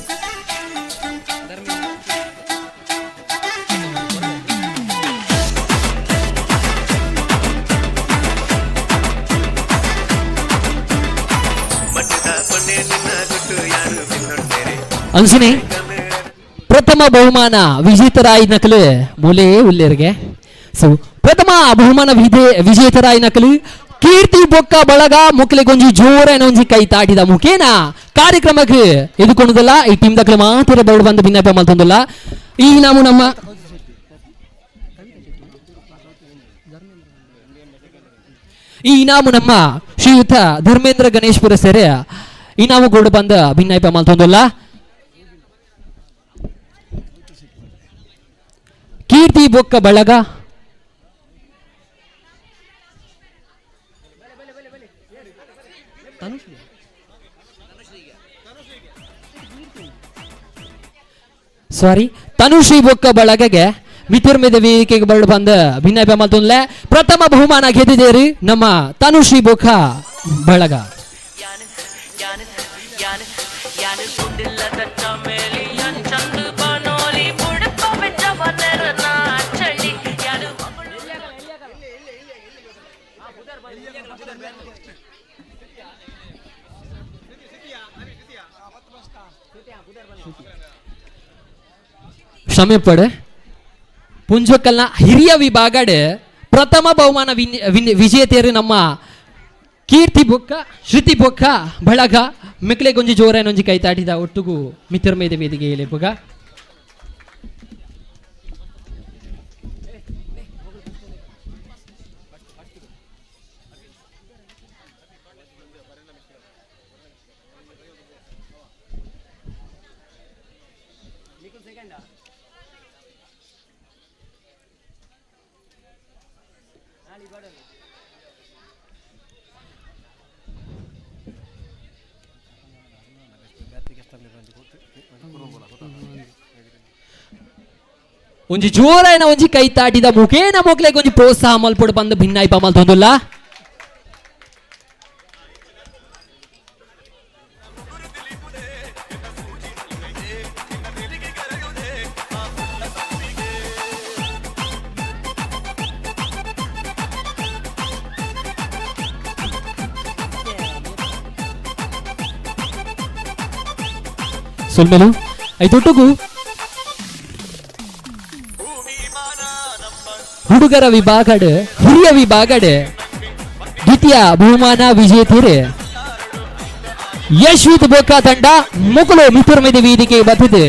ಅಂಜನೆ ಪ್ರಥಮ ಬಹುಮಾನ ವಿಜೇತರಾಯಿ ನಕಲು ಮೂಲೆ ಉಲ್ಲೇರಿಗೆ. ಸೊ ಪ್ರಥಮ ಬಹುಮಾನ ವಿಜೇತರಾಯಿ ನಕಲು ಕೀರ್ತಿ ಬೊಕ್ಕ ಬಳಗ ಮೊಕ್ಲೆಗ್ ಒಂಜಿ ಜೋರೇನ ಒಂಜಿ ಕೈ ತಾಟಿದ ಮುಖೇನ ಕಾರ್ಯಕ್ರಮಕ್ಕೆ ಎದುಕೊಂಡುದಲ್ಲ ಈ ಟೀಮ್ ದಕ್ಕಲು ಮಾತ್ರ ಬರಡು ಬಂದು ಭಿನ್ನಪ ಮಲ್ತೊಂದುಲ್ಲ. ಈ ನಾವು ನಮ್ಮ ಈ ಇನಾಮು ನಮ್ಮ ಶ್ರೀಯುತ ಧರ್ಮೇಂದ್ರ ಗಣೇಶ್ಪುರ ಸೆರೆ ಇನಾಮು ಕೊಡು ಬಂದ ಭಿನ್ನಾಯ್ಪ ಮಲ್ತೊಂದುಲ್ಲ. ಕೀರ್ತಿ ಬೊಕ್ಕ ಬಳಗ ಸಾರಿ ತನುಶ್ರೀ ಬೊಕ್ಕ ಬಳಗಗೆ ಮಿತಿರ್ಮೆದ ವೇದಿಕೆಗೆ ಬರಡು ಬಂದ ಭಿನ್ನಾಯ್ಪ ಮಲ್ತೊಂದ್ಲೆ ಪ್ರಥಮ ಬಹುಮಾನ ಗೆದ್ದಿದ್ದೇರಿ ನಮ್ಮ ತನುಶ್ರೀ ಬೊಕ್ಕ ಬಳಗ. ಕ್ಷಮೆ ಪಡೆ ಪುಂಜಕಲ್ನ ಹಿರಿಯ ವಿಭಾಗಡೆ ಪ್ರಥಮ ಬಹುಮಾನ ವಿಜೇತೆಯರು ನಮ್ಮ ಕೀರ್ತಿ ಬೊಕ್ಕ ಶ್ರುತಿ ಬೊಕ್ಕ ಬಳಗ ಮಿಕ್ಲೆಗೊಂಜಿ ಜೋರೇನೊಂಜಿ ಕೈ ತಾಟಿದ ಒಟ್ಟುಗು ಮಿತ್ರ ಮೇದೆ ವೇದಿಕೆ ಲೇಪುಗ. ಒಂಜಿ ಜೋರಾಯಿನ ಒಂಜಿ ಕೈ ತಾಟಿದ ಮುಖೇನ ಮೊಕ್ಲೆಗ್ ಒಂಜಿ ಪ್ರೋತ್ಸಾಹ ಮಲ್ಪೊಡು ಬಂದು ಭಿನ್ನಾಯಿಪ ಮಲ್ತೊಂದುಲ್ಲ. ಸೊಲ್ಮೆಲು ಐತೊಟ್ಟುಗು ಹುಡುಗರ ವಿಭಾಗಡ್ ಹಿರಿಯ ವಿಭಾಗಡ್ ದ್ವಿತೀಯ ಬಹುಮಾನ ವಿಜೇತರು ಯಶ್ವಿತ್ ಬೊಕ್ಕ ತಂಡ ಮುಕುಲು ಮಿಥುರ್ಮೆದ ವೇದಿಕೆ ಬತ್ತಿದೆ.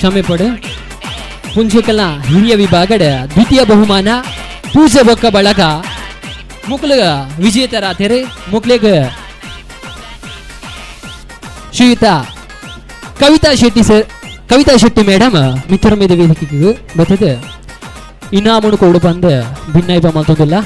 ಕ್ಷಮೆ ಪಡು ಪುಂಜಕಲ ಹಿರಿಯ ವಿಭಾಗದ ದ್ವಿತೀಯ ಬಹುಮಾನ ಪೂಜೆ ಬೊಕ್ಕ ಬಳಗ ಮುಕ್ಲಗ ವಿಜೇತರಾತೆರೆ ಮುಕ್ಲೆಗ ಶ್ರೀಯುತ ಕವಿತಾ ಶೆಟ್ಟಿ ಸರ್, ಕವಿತಾ ಶೆಟ್ಟಿ ಮೇಡಮ್ ಮಿತ್ರಮೇದ ವೇದಿಕೆಗೆ ಬರ್ತದೆ ಇನಾಮುನು ಕೊಡು ಬಂದ ಭಿನ್ನಾಯಿಪ ಮಲ್ತೊಂದಿಲ್ಲ.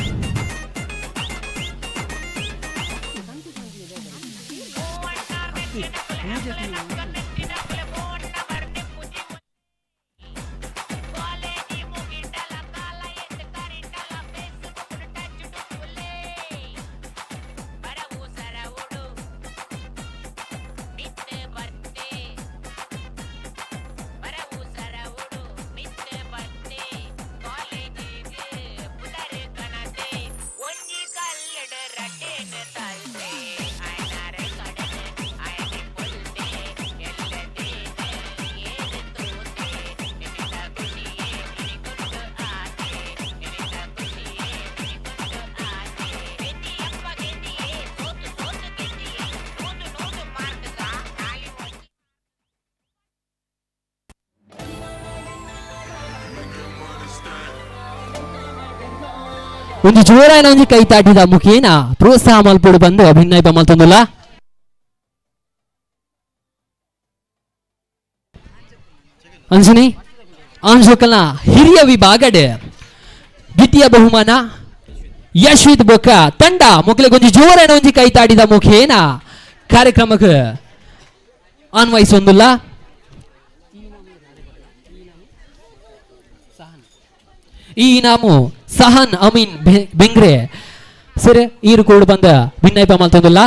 ಒಂಜಿ ಜೋರಾಯಿನ ಒಂಜಿ ಕೈ ತಾಟಿದ ಮುಖೇನ ಪ್ರೋತ್ಸಾಹ ಮಲ್ಪೊಡು ಬಂದು ಅಭಿನಯ ಮಲ್ತೊಂದುಲ್ಲ. ಅಂಜನಿ ಆಂಜೋಕಲ್ನ ಹಿರಿಯ ವಿಭಾಗಡ್ ದ್ವಿತೀಯ ಬಹುಮಾನ ಯಶ್ವಿತ್ ಬೊಕ್ಕ ತಂಡ ಮೊಕ್ಲೆಗೊಂಜಿ ಜೋರಾಯಿನ ಒಂಜಿ ಕೈ ತಾಟಿದ ಮುಖೇನ ಕಾರ್ಯಕ್ರಮಕ್ಕೆ ಅನ್ವಯಿಸೊಂದುಲ್ಲ. ಈ ಇನಾಮು ಸಹನ್ ಅಮೀನ್ ಬೆಂಗ್ರೆ ಸರ್ ಈರು ಕೂಡ ಬಂದ ಭಿನ್ನಯಪ ಮಲ್ತೊಂದುಲ್ಲ.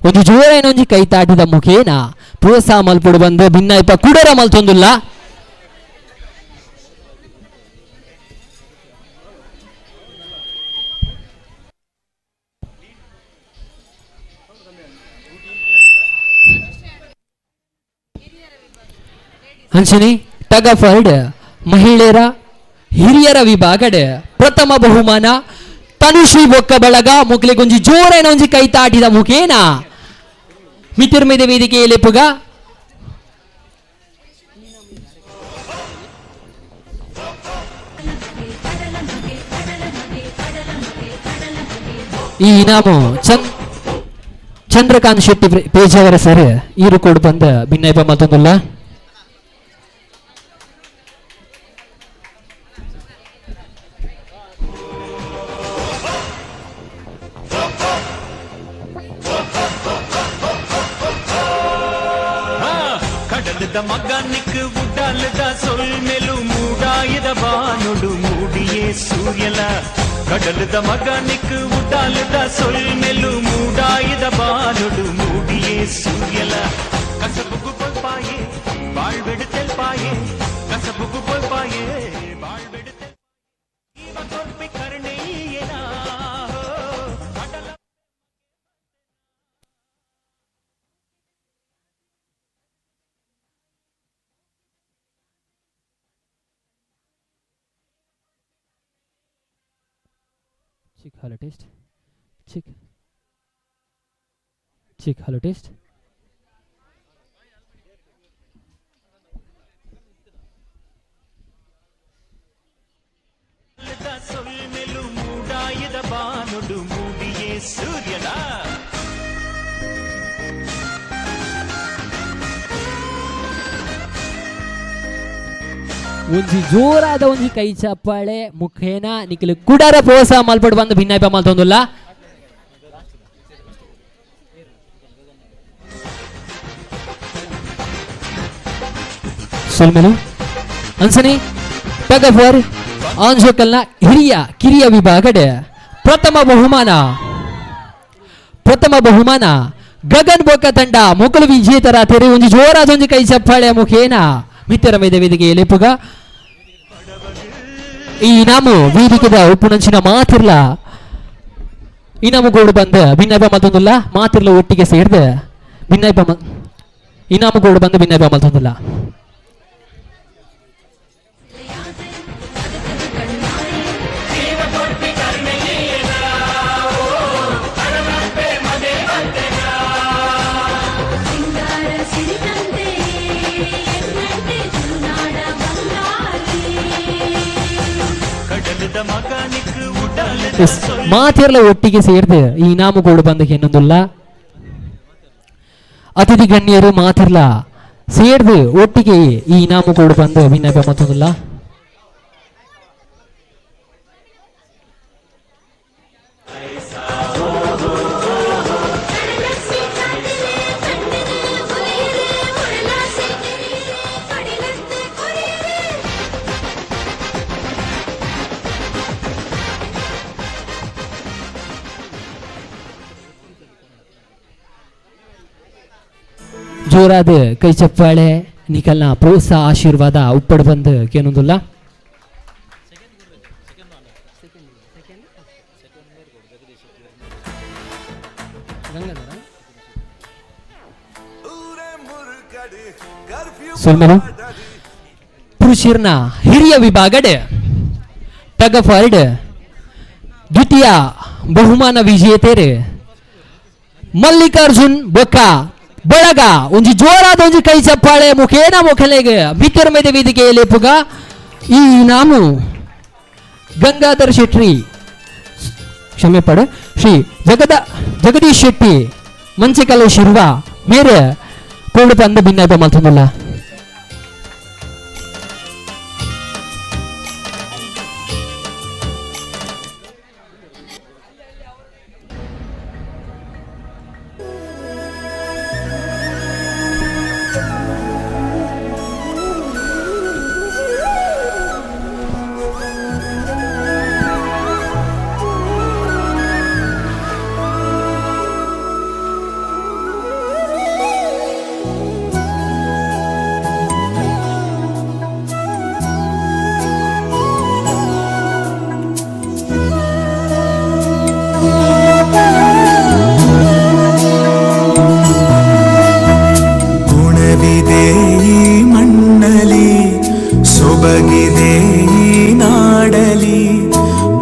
ಒಂಜಿ ಜೋರಾಯಿನ ಒಂಜಿ ಕೈ ತಾಟಿದ ಮುಖೇನ ಪ್ರೋತ್ಸಾಹ ಮಲ್ಪೊಡು ಬಂದು ಭಿನ್ನಾಯಿಪ ಕುಡರ ಮಲ್ತೊಂದುಲ್ಲ. ಅಂಚನೆ ಟಗ್ ಆಫ್ ವಾರ್ ಮಹಿಳೆಯರ ಹಿರಿಯರ ವಿಭಾಗಡ್ ಪ್ರಥಮ ಬಹುಮಾನ ತನುಶ್ರೀ ಬೊಕ್ಕ ಬಳಗ ಮುಕ್ಲೆಗೊಂಜಿ ಜೋರಾಯಿನ ಒಂಜಿ ಕೈ ತಾಟಿದ ಮುಖೇನ ಮಿತಿರ್ಮೆದ ವೇದಿಕೆಯಲ್ಲಿ ಪುಗ ಈ ಇನಾಮು ಚಂದ್ರಕಾಂತ್ ಶೆಟ್ಟಿ ಪೇಜಾವರ ಸರ್ ಈರು ಕೊಡು ಬಂದ ಭಿನ್ನಯಪ ಮತ್ತೊಂದುಲ್ಲ. ಕಡಲದ ಮಗನಿಕ್ ಉಡಲದ ಸೊಲ್ಮೆಲು ಮೂಡಾಯದ ಬಾನುಡು ಮೂಡಿಯೇ ಸೂರ್ಯಲ. ಕಡಲದ ಮಗನಿಕ್ ಉಡಲದ ಸೊಲ್ಮೆಲು ಮೂಡಾಯದ ಬಾನುಡು ಮೂಡಿಯೇ ಸೂರ್ಯಲ. ಕಸಬುಗು ಪೊಲ್ಪಾಯೆ ಬಾಳ್ಬೆಡು ತೆಲ್ಪಾಯೆ, ಕಸಬುಗು ಪೊಲ್ಪಾಯೆ ಬಾಳ್ಬೆಡು ಜೀವ ಕೊರ್ಪಿ ಕರುಣೆಯೇನಾ. ಕಡಲ Check hello test. Check. Check hello test. ಸೊಲ್ಮೆಲು ಮೂಡಾಯದ ಬಾನುಡು ಮೂಡಿಯೇ ಸೂರ್ಯನ. ಒಂಜಿ ಜೋರಾದ ಒಂಜಿ ಕೈ ಚಪ್ಪಾಳೆ ಮುಖೇನ ನಿಖಿಲ್ ಕುಡಾರ ಪ್ರೋತ್ಸಾಹ ಮಲ್ಪಡ್ ಬಂದು ಭಿನ್ನಾಯ್ಪ ಮಲ್ತೊಂದುಲ್ಲ. ಸೊಲ್ಮೆಲು ಅನ್ಸನಿ ಟಗ್ ಆಫ್ ವಾರ್ ಆನ್ಜೋಕಲ್ನ ಹಿರಿಯ ಕಿರಿಯ ವಿಭಾಗಡೆ ಪ್ರಥಮ ಬಹುಮಾನ, ಪ್ರಥಮ ಬಹುಮಾನ ಗಗನ್ ಬೊಕ್ಕ ತಂಡ ಮೊಕಲು ವಿಜೇತರಾತೆರೆ. ಒಂಜಿ ಜೋರಾದ ಒಂಜಿ ಕೈ ಚಪ್ಪಾಳೆ ಮುಖೇನ ಮಿತ್ರರ ಮೇದ ವೇದಿಕೆ ಎಲೆಪುಗ. ಈ ಇನಾಮು ವೇದಿಕೆದ ಉಪ್ಪುನಂಚಿನ ಮಾತಿರ್ಲ ಇನಾಮು ಗೋಡು ಬಂದ ಭಿನ್ನಾಯ್ಪ ಮಲ್ತೊಂದುಲ್ಲ. ಮಾತಿರ್ಲ ಒಟ್ಟಿಗೆ ಸೇರ್ದ ಭಿನ್ನಾಯ್ಪ ಇನಾಮು ಗೋಡು ಬಂದ ಭಿನ್ನಾಯ್ಪ ಮಲ್ತೊಂದುಲ್ಲ. ಮಾತಿರ್ಲ ಒಟ್ಟಿಗೆ ಸೇರ್ದು ಈ ಇನಾಮುಗೋಡು ಬಂದ ಎನ್ನೊಂದುಲ್ಲ. ಅತಿಥಿ ಗಣ್ಯರು ಮಾತಿರ್ಲ ಸೇರ್ದು ಒಟ್ಟಿಗೆ ಈ ಇನಾಮುಗೋಡು ಬಂದು ಭಿನ್ನಾಯ್ಪ ಮತ್ತೊಂದುಲ್ಲ. ಜೋರಾದ ಕೈ ಚಪ್ಪಾಳೆ ನಿಕಲ್ನ ಪ್ರೋತ್ಸಾಹ ಆಶೀರ್ವಾದ ಉಪ್ಪಡ್ ಬಂದು ಕೇನೊಂದುಲ್ಲ. ಸೊಲ್ಮೆಲು ಪುರುಷರ್ನ ಹಿರಿಯ ವಿಭಾಗಡೆ ಟಗ್ ಆಫ್ ವಾರ್ಡ್ ದ್ವಿತೀಯ ಬಹುಮಾನ ವಿಜೇತರು ಮಲ್ಲಿಕಾರ್ಜುನ್ ಬೊಕ್ಕ ಬಳಗ. ಒಂಜಿ ಜೋರಾದ ಒಂಜಿ ಕೈ ಚಪ್ಪಾಳೆ ಮುಖೇನ ಮುಖಲೆಗೆ ಮಿತ್ರರ ಮೇಲೆ ವೇದಿಕೆ ಲೇಪುಗ. ಈ ಇನಾಮು ಗಂಗಾಧರ್ ಶೆಟ್ಟಿ, ಕ್ಷಮೆ ಪಡ, ಶ್ರೀ ಜಗದೀಶ್ ಶೆಟ್ಟಿ ಮಂಚಕಲೆ ಶಿರ್ವ ಮೇರೆ ಕೋಡು ತಂದ ಭಿನ್ನಾಯ್ಪ ಮಲ್ತೊಂದುಲ್ಲ.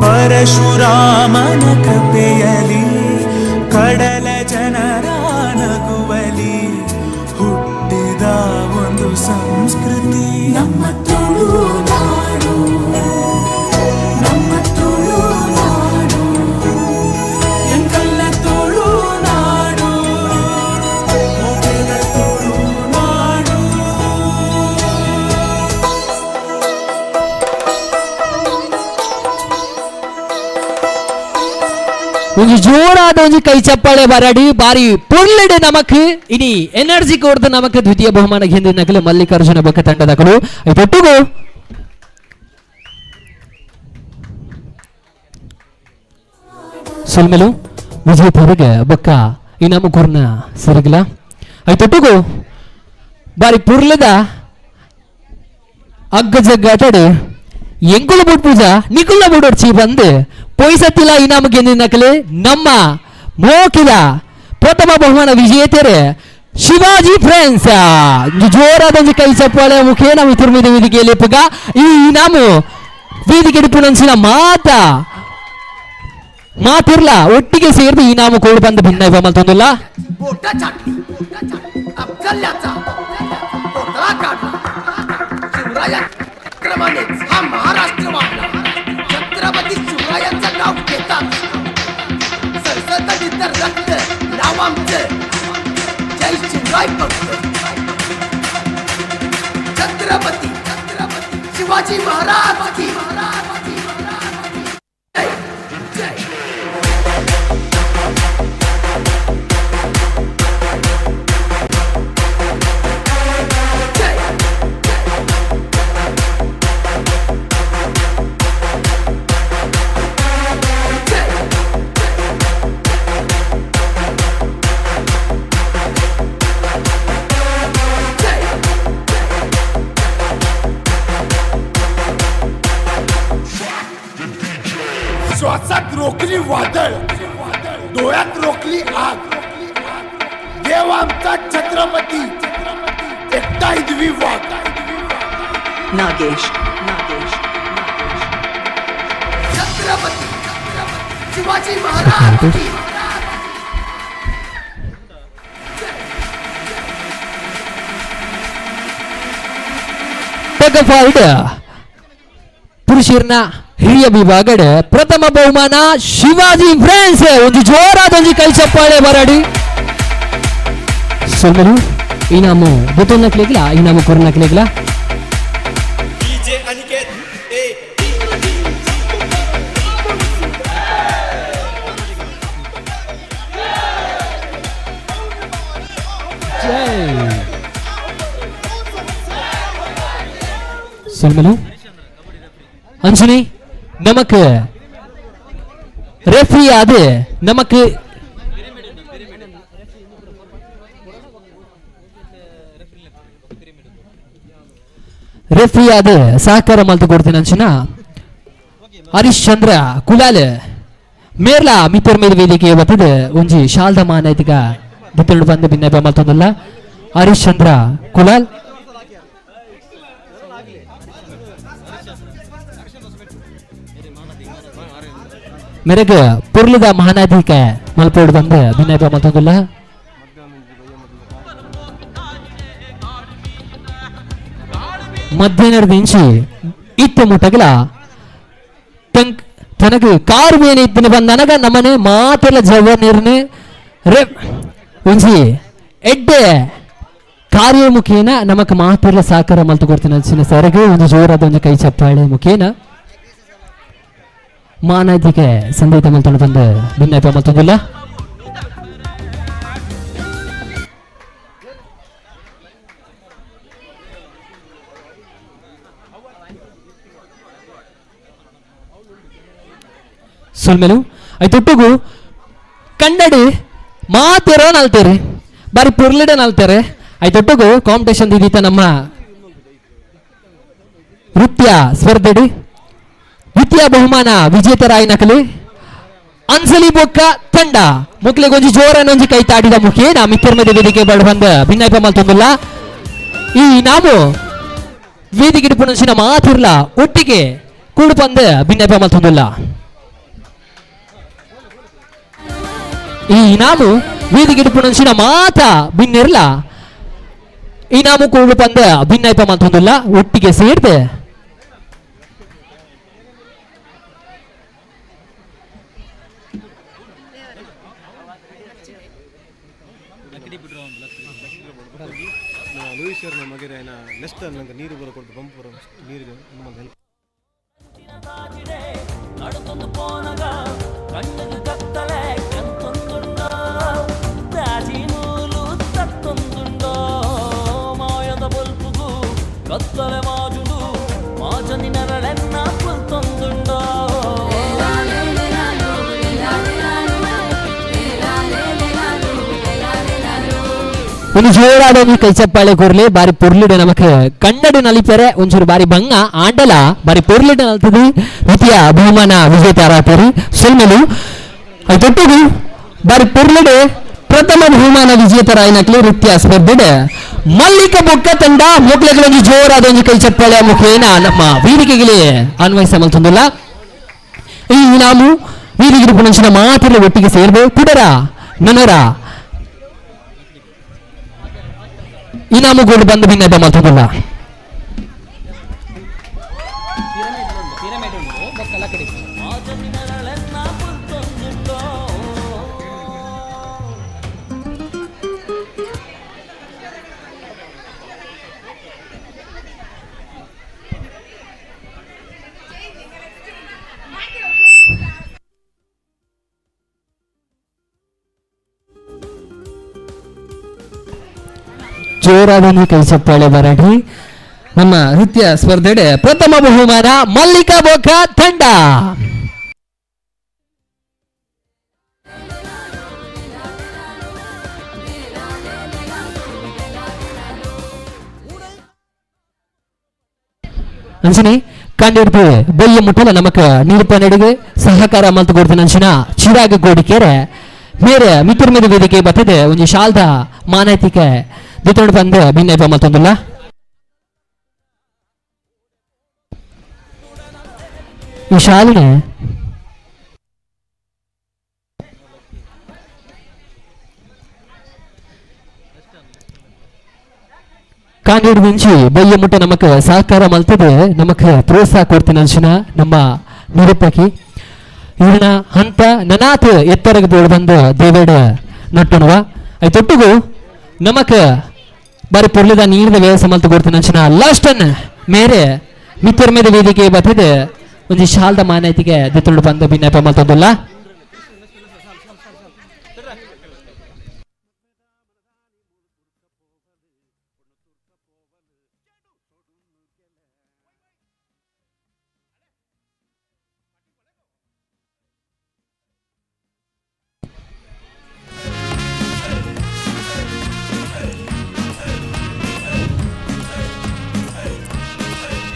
ಪರಶುರಾಮನ ಕೃಪೆಯಲಿ ಕಡಲ ಜನರ ನಗುವಲಿ ಹುಟ್ಟಿದ ಒಂದು ಸಂಸ್ಕೃತಿ ನಮ್ಮ ತುಳುನಾಡು, ನಮ್ಮ ತುಳುನಾಡು, ಎಂಕಲ್ನ ತುಳುನಾಡು, ಮೊದಲ ತುಳುನಾಡು. ಒಂಜಿ ಜೋರಾದ ಒಂಜಿ ಕೈ ಚಪ್ಪಾಳೆ ಬರಡಿ ಬಾರಿ ಪೊರ್ಲೆಡೆ ನಮಕ್ ಇನಿ ಎನರ್ಜಿ ಕೊಡ್ದು ನಮಕ್ ದ್ವಿತೀಯ ಬಹುಮಾನ ಗೆಂದಿನ ನಕಲು ಮಲ್ಲಿಕಾರ್ಜುನ ಬೊಕ್ಕ ತಂಡದಕಲು. ಐತೊಟ್ಟುಗು ಸೊಲ್ಮೆಲು ವಿಜಯಪುರಿಗೆ ಬೊಕ್ಕ ಇನಾಮು ಕೊರ್ನ ಸಿರಗಿಲ. ಐತೊಟ್ಟುಗು ಬಾರಿ ಪುರ್ಲದ ಅಗ್ಗ ಜಗ್ಗಾಟಡು ಎಂಕುಲ ಬುಡ್ ಪೂಜಾ ನಿಕುಲ ಬುಡೊಡ್ಚಿ ಬಂದು ಪೊಯ್ಸತ್ತಿಲ ಇನಾಮು ಗೆಂದಿನ ನಕಲು ನಮ್ಮ ಮೋಕಿದ ಪ್ರಥಮ ಬಹುಮಾನ ವಿಜೇತರು ಶಿವಾಜಿ ಫ್ರೆಂಡ್ಸ್. ಜೋರಾದ ಒಂಜಿ ಕೈ ಚಪ್ಪಾಳೆ ಮುಖೇನ ಮಿತಿರ್ಮಿದ ವೇದಿಕೆಯಲ್ಲಿ ಪುಗ ಈ ಇನಾಮು ವೇದಿಕೆ ಪುನಂಚಿನ ಮಾತಾ ಮಾತಿರ್ಲ ಒಟ್ಟಿಗೆ ಸೇರಿದು ಇನಾಮು ಕೋಡು ಬಂದು ಭಿನ್ನ ಮಲ್ತೊಂದುಲ್ಲ. बोट छाटली अफजल्याचा कोटळा काढला शिवराया क्रमानेच हा महाराष्ट्र वाढला. छत्रपती शिवरायांचं नाव घेतात सरसकट तर रक्त नाव आमचं जय शिवराय फक्त. छत्रपती छत्रपती शिवाजी महाराज की जय जय. श्वासात रोखली वादळ, डोळ्यात रोखली आग, देव आमचा छत्रपती एकटा हिंदवी वाघ. नागेश नागेश छत्रपती शिवाजी महाराज की ಟಗಫಾಲ್ಡ್ ಪುರುಷರ್ನ ಹಿರಿಯ ವಿಭಾಗಡ್ ಪ್ರಥಮ ಬಹುಮಾನ ಶಿವಾಜಿ ಫ್ರೆಂಡ್ಸ್. ಒಂದು ಜೋರಾದ ಒಂಜಿ ಕೈ ಚಪ್ಪಾಳೆ ಬರಡಿ. ಸೊಲ್ಮೆಲು ಇನಾಮು ಬುತ್ತೊನ್ನಕ್ಲೆಗ್ಲ ಇನಾಮು ಕೊರ್ನಕ್ಲೆಗ್ಲ. ಸೊಲ್ಮೆಲು ಅಂಜನಿ நமக்கு ரெஃப்ரி அது நமக்கு ರೆಫ್ರಿ ಅದು ಸಹಕಾರ ಮಲ್ತು ಕೊಡ್ತೀನಿ ಅಂಚಿನ ಹರಿಶ್ಚಂದ್ರ ಕುಲಾಲ್ ಮೇರ್ಲ ಮಿತ್ತರ್ ಮೇಲೆ ವೇದಿಕೆ ಬರ್ತದೆ ಒಂಜಿ ಶಾಲ್ದ ಮಾನೈತಿಕ ದಿತ್ತಳು ಬಂದು ಭಿನ್ನ ಮಲ್ತೊಂದಲ್ಲ ಹರಿಶ್ಚಂದ್ರ ಕುಲಾಲ್. ಮೆರೆಗ್ ಪುರ್ಲದ ಮಹಾನಾಧಿಕ ಮಲ್ಪೋಡು ಬಂದು ಭಿನ್ನ ಮಲ್ತೊಂದುಲ್ಲ. ಮಧ್ಯಾಹ್ನದ ಇಂಚಿ ಇತ್ತ ಮುಟ್ಟಗಲ ತಂಕ್ ತನಗೆ ಕಾರು ಬೇನೆ ಇತ್ತಿನ ಬಂದನಗ ನಮ್ಮನೆ ಮಾತೆಲ್ಲ ಜವ ನೀರ್ನೆ ರೆ ಒಂಜಿ ಎಡ್ಡೆ ಕಾರ್ಯ ಮುಖೇನ ನಮಕ್ ಮಾತೆಲ್ಲ ಸಾಕಾರ ಮಲ್ತು ಕೊಡ್ತೀನಿ ಅಂಚಿನ ಸರಗೆ ಒಂದು ಜೋರಾದ ಒಂದು ಕೈ ಚಪ್ಪಾಳೆ ಮುಖೇನ ಮಾನಾದಿಗೆ ಸಂದೇಶ ಮಲ್ತೊಂಡು ಬಂದು ಭಿನ್ನಪ ಮಲ್ತೊಂದಿಲ್ಲ. ಸೊಲ್ಮೆಲು ಐತೊಟ್ಟುಗು ಕನ್ನಡಿ ಮಾತೆರೋ ನಲ್ತೇರಿ ಬಾರಿ ಪುರ್ಲಿಡೆ ನಲ್ತೇರೆ. ಐತೊಟ್ಟುಗು ಕಾಂಪಿಟೇಷನ್ ದೀದಿತ ನಮ್ಮ ನೃತ್ಯ ಸ್ಪರ್ಧೆಡಿ ದ್ವಿತೀಯ ಬಹುಮಾನ ವಿಜೇತರಾಯಿ ನಕಲಿ ಅನ್ಸಲಿ ಬೊಕ್ಕ ತಂಡ ಮುಕ್ಲಿಗೆ ಒಂಜಿ ಜೋರನ್ನೊಂಜಿ ಕೈ ತಾಡಿದ ಮುಖೇನ ಮಿತ್ರರ ಮಧ್ಯೆ ವೇದಿಕೆ ಬಡ ಬಂದ ಭಿನ್ನಾಯ್ಪ ಮಲ್ತೊಂದುಲ್ಲ. ಈ ನಾವು ವೇದಿಕೆ ಪುನಂಚಿನ ಮಾತಿರ್ಲ ಒಟ್ಟಿಗೆ ಕೂಡು ಬಂದ ಭಿನ್ನಾಯ್ಪ ಮಲ್ತೊಂದುಲ್ಲ. ಈ ಇನಾಮು ವೇದಿಕೆ ಪುನಂಚಿನ ಮಾತ ಭಿನ್ನಿರ್ಲ ಇನಾಮು ಕೂಡು ಬಂದ ಭಿನ್ನಾಯ್ಪ ಮಲ್ತೊಂದುಲ್ಲ ಒಟ್ಟಿಗೆ ಸೇರ್ದೆ. ನೀರು ಬರ ಕೊಡ್ತು ಪಂಪ್ ಬರೋ ನೀರಿಗೆ ಹೆಲ್ಪ್. ನಡುತ್ತೊಂದು ಪೋನಗ ಕಣ್ಣು ಕತ್ತಲೆ. ಒಂದು ಜೋರಾದ ಒಂಜಿ ಕೈ ಚಪ್ಪಾಳೆ ಕೊರ್ಲೆ ಬಾರಿ ಪೊರ್ಲುಡೆ ನಮಕ್ ಕನ್ನಡ ನಲಿಪೆರೆ ಒಂಚೂರು ಬಾರಿ ಬಂಗ ಆಂಡಲ ಬಾರಿ ಪೊರ್ಲುಡೆ ನಲ್ತದೆ ದ್ವಿತೀಯ ಬಹುಮಾನ ವಿಜೇತರಾಪೇರಿ ಸೊಲ್ಮೆಲು ತೊಟ್ಟುಗು ಬಾರಿ ಪೊರ್ಲುಡೆ ಪ್ರಥಮ ಬಹುಮಾನ ವಿಜೇತರಾಯಿನಕ್ಲೆ ನೃತ್ಯ ಸ್ಪರ್ಧೆಡೆ ಮಲ್ಲಿಕ ಬೊಕ್ಕ ತಂಡ ಮೊಕ್ಲೆಗಳೊಂದು ಜೋರಾದ ಒಂಜಿ ಕೈ ಚಪ್ಪಾಳೆ ಮುಖೇನ ನಮ್ಮ ವೇದಿಕೆಗೆ ಅನ್ವಯಿಸ ಮಲ್ತೊಂದುಲ್ಲ. ಈ ನಾವು ವೇದಿಕೆ ಪುನಂಚಿನ ಮಾತಿನ ಒಟ್ಟಿಗೆ ಸೇರ್ಬೆ ಕುಡರ ನನರ ಇನಾಮು ಗೋಡು ಬಂದು ಭಿನ್ನ ಮಲ್ತೊಂದುಲ್ಲ. ಜೋರಾದ ಕೈ ಚಪ್ಪಾಳೆ ಬರಡಿ. ನಮ್ಮ ನೃತ್ಯ ಸ್ಪರ್ಧೆಡೆ ಪ್ರಥಮ ಬಹುಮಾನ ಮಲ್ಲಿಕಾ ಬೊಕ್ಕ ತಂಡ. ಅಂಚನೆ ಕಂಡಿಡ್ದು ಬೊಯ್ಯ ಮುಟ್ಟಲ ನಮಕ ನೀರುಪ ನಡುಗೆ ಸಹಕಾರ ಮಲ್ತು ಕೊಡ್ತೀನಿ ಅಂಚಿನ ಚಿರಾಗ ಗೋಡಿಕೆರೆ ಮೇರೆ ಮಿತ್ರ ಮೇಲೆ ವೇದಿಕೆ ಬರ್ತದೆ ಒಂಜಿ ಶಾಲ್ದ ಮಾನಾಯ್ತಿಕೆ ದಿತ್ತೊಂಡು ಬಂದು ಭಿನ್ನ ಮಲ್ತೊಂದುಲ್ಲ. ಈ ಶಾಲಿನ ಕಾಂಗೇಡ್ ಮುಂಚಿ ಬೊಯ್ಯ ಮುಟ್ಟ ನಮಕ್ ಸಹಕಾರ ಮಲ್ತದೆ ನಮಕ್ ಪ್ರೋತ್ಸಾಹ ಕೊಡ್ತೀನಿ ಅಂಚಿನ ನಮ್ಮ ನಿರೂಪಕಿ ಇವ್ರನ್ನ ಹಂತ ನನಾತ್ ಎತ್ತರಗೆ ಬೋರ್ಡ್ ಬಂದು ದೇವೇಡ ನಟ್ಟುನುವ ಐತೊಟ್ಟಿಗೂ ನಮಕ್ ಬಾರಿ ಪೊರ್ಲಿದ ನೀರಿನ ವ್ಯವಸ್ಥೆ ಮಲ್ತು ಕೊಡ್ತೀನಿ ಅಂಚಿನ ಲಾಸ್ಟ್ ಅನ್ ಮೇರೆ ಮಿತ್ರ ಮೇಲೆ ವೇದಿಕೆ ಬರ್ತದೆ ಒಂಜಿ ಶಾಲ್ದ ಮಾನ್ಯತೆಗೆ ದಿತ್ತೊಂಡು ಬಂದು ಭಿನ್ನಪ ಮಲ್ತೊಂದುಲ್ಲ.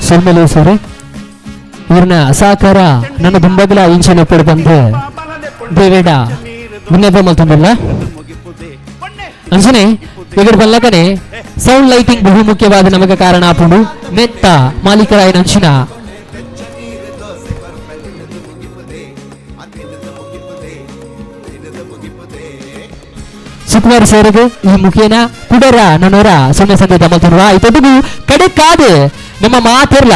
ಸೊಲ್ಮೆಲು ಸರ್ ಇವ್ರನ್ನ ಸಹಕಾರ ನನ್ನ ದುಂಬಗಲ ಇಂಚಿನ ಪಡೆ ಬಂದು ದೇವೇಡ ಮುನ್ನೆಬ್ಬ ಮಲ್ತೊಂದಿಲ್ಲ. ಅಂಚನೆ ಎಗಡ್ ಬಲ್ಲಕನೆ ಸೌಂಡ್ ಲೈಟಿಂಗ್ ಬಹು ಮುಖ್ಯವಾದ ನಮಗೆ ಕಾರಣ ಆಪುಂಡು ನೆತ್ತ ಮಾಲೀಕರಾಯಿನ ಅಂಚಿನ ಸುಕುಮಾರ್ ಸರ್ಗೆ ಈ ಮುಖೇನ ಕುಡರ ನನ್ನೋರ ಸೊನ್ನೆ ಸಂದೇಶ ಮಲ್ತೊಂದುವ. ಇತೊಟ್ಟಿಗೂ ಕಡೆ ಕಾದು ನಮ್ಮ ಮಾತಿರ್ಲ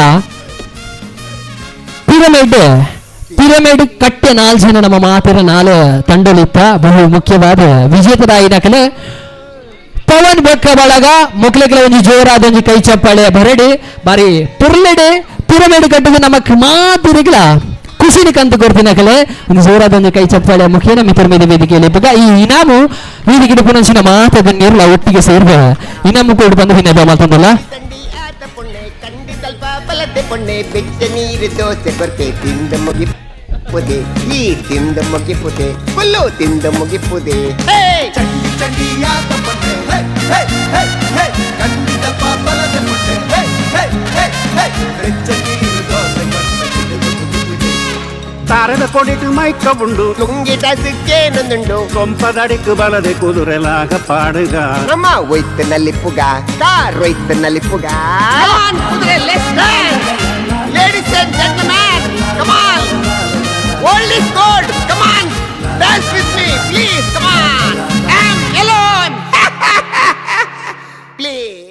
ಪಿರಮಿಡ್ ಪಿರಮಿಡ್ ಕಟ್ಟೆ ನಾಲ್ ಜನ ನಮ್ಮ ಮಾತಿರ ನಾಲ್ ತಂಡಲಿತ್ತ ಬಹು ಮುಖ್ಯವಾದ ವಿಜೇತರಾಯಿನ ಕಲೆ ಪವನ್ ಬೊಕ್ಕ ಬಳಗ ಮೊಕ್ಲೆಗಳ ಒಂಜಿ ಜೋರಾದ ಒಂಜಿ ಕೈ ಚಪ್ಪಾಳೆ ಬರಡಿ ಬಾರಿ ಪುರ್ಲೆಡೆ ಪಿರಮಿಡ್ ಕಟ್ಟುದು ನಮ್ಮ ಮಾತಿರಿಗಳ ಖುಷಿನ ಕಂತು ಕೊಡ್ತಿನ ಕಲೆ ಒಂದು ಜೋರಾದ ಒಂದು ಕೈ ಚಪ್ಪಾಳೆ ಮುಖೇನ ಮಿತ್ರ ಮೇಲೆ ವೇದಿಕೆಯಲ್ಲಿ ಇಪ್ಪಗ ಈ ಇನಾಮು ವೇದಿಕೆ ಪುನಂಚಿನ ಮಾತ ಗಣ್ಯರ್ಲ ಒಟ್ಟಿಗೆ ಸೇರ್ದ ಇನಾಮು ಕೂಡ ಬಂದು ಹಿನ್ನೆಲೆ ಮಲ್ತೊಂದಲ್ಲ. ಪೊಣ್ಣೆ ಬೆಚ್ಚ ನೀರು ದೋಸೆ ಕೊರ್ಪೆ ತಿಂದ ಮುಗಿಪುದೆ ಈ ತಿಂದ ಮುಗಿಪುದೆ ಫುಲ್ಲು ತಿಂದ ಮುಗಿಪುದೆ. ಚಂಡಿ ಚಂಡಿಯಾದ ಪೊಣ್ಣೆ ಹೇ ಹೇ ಹೇ ಹೇ ಖಂಡಿತ ಪಾಪಲದೆ ಪೊಣ್ಣೆ ಹೇ ಹೇ ಹೇ ಹೇ ಬೆಚ್ಚ ನೀರು ದೋಸೆ ಕೊರ್ಪೆ ತಿಂದ ಮುಗಿಪುದೆ. ತಾರದ ಕೊಡಿಟು ಮೈಕ ಉಂಡು ಲುಂಗಿ ಡಸುಕ್ಕೇನೊಂದುಂಡು ಕೊಂಪದಡಿಕ್ಕು ಬಲದೆ ಕುದುರೆಲಾಗ ಪಾಡುಗ ನಮ್ಮ ಒಯ್ತು ನಲಿಪುಗ ಕಾರ್ ಒಯ್ತು ನಲಿಪುಗ. ಕುದುರೆ let's dance ladies and gentlemen, come on, world is gold, come on, dance with me please, come on, I am alone please.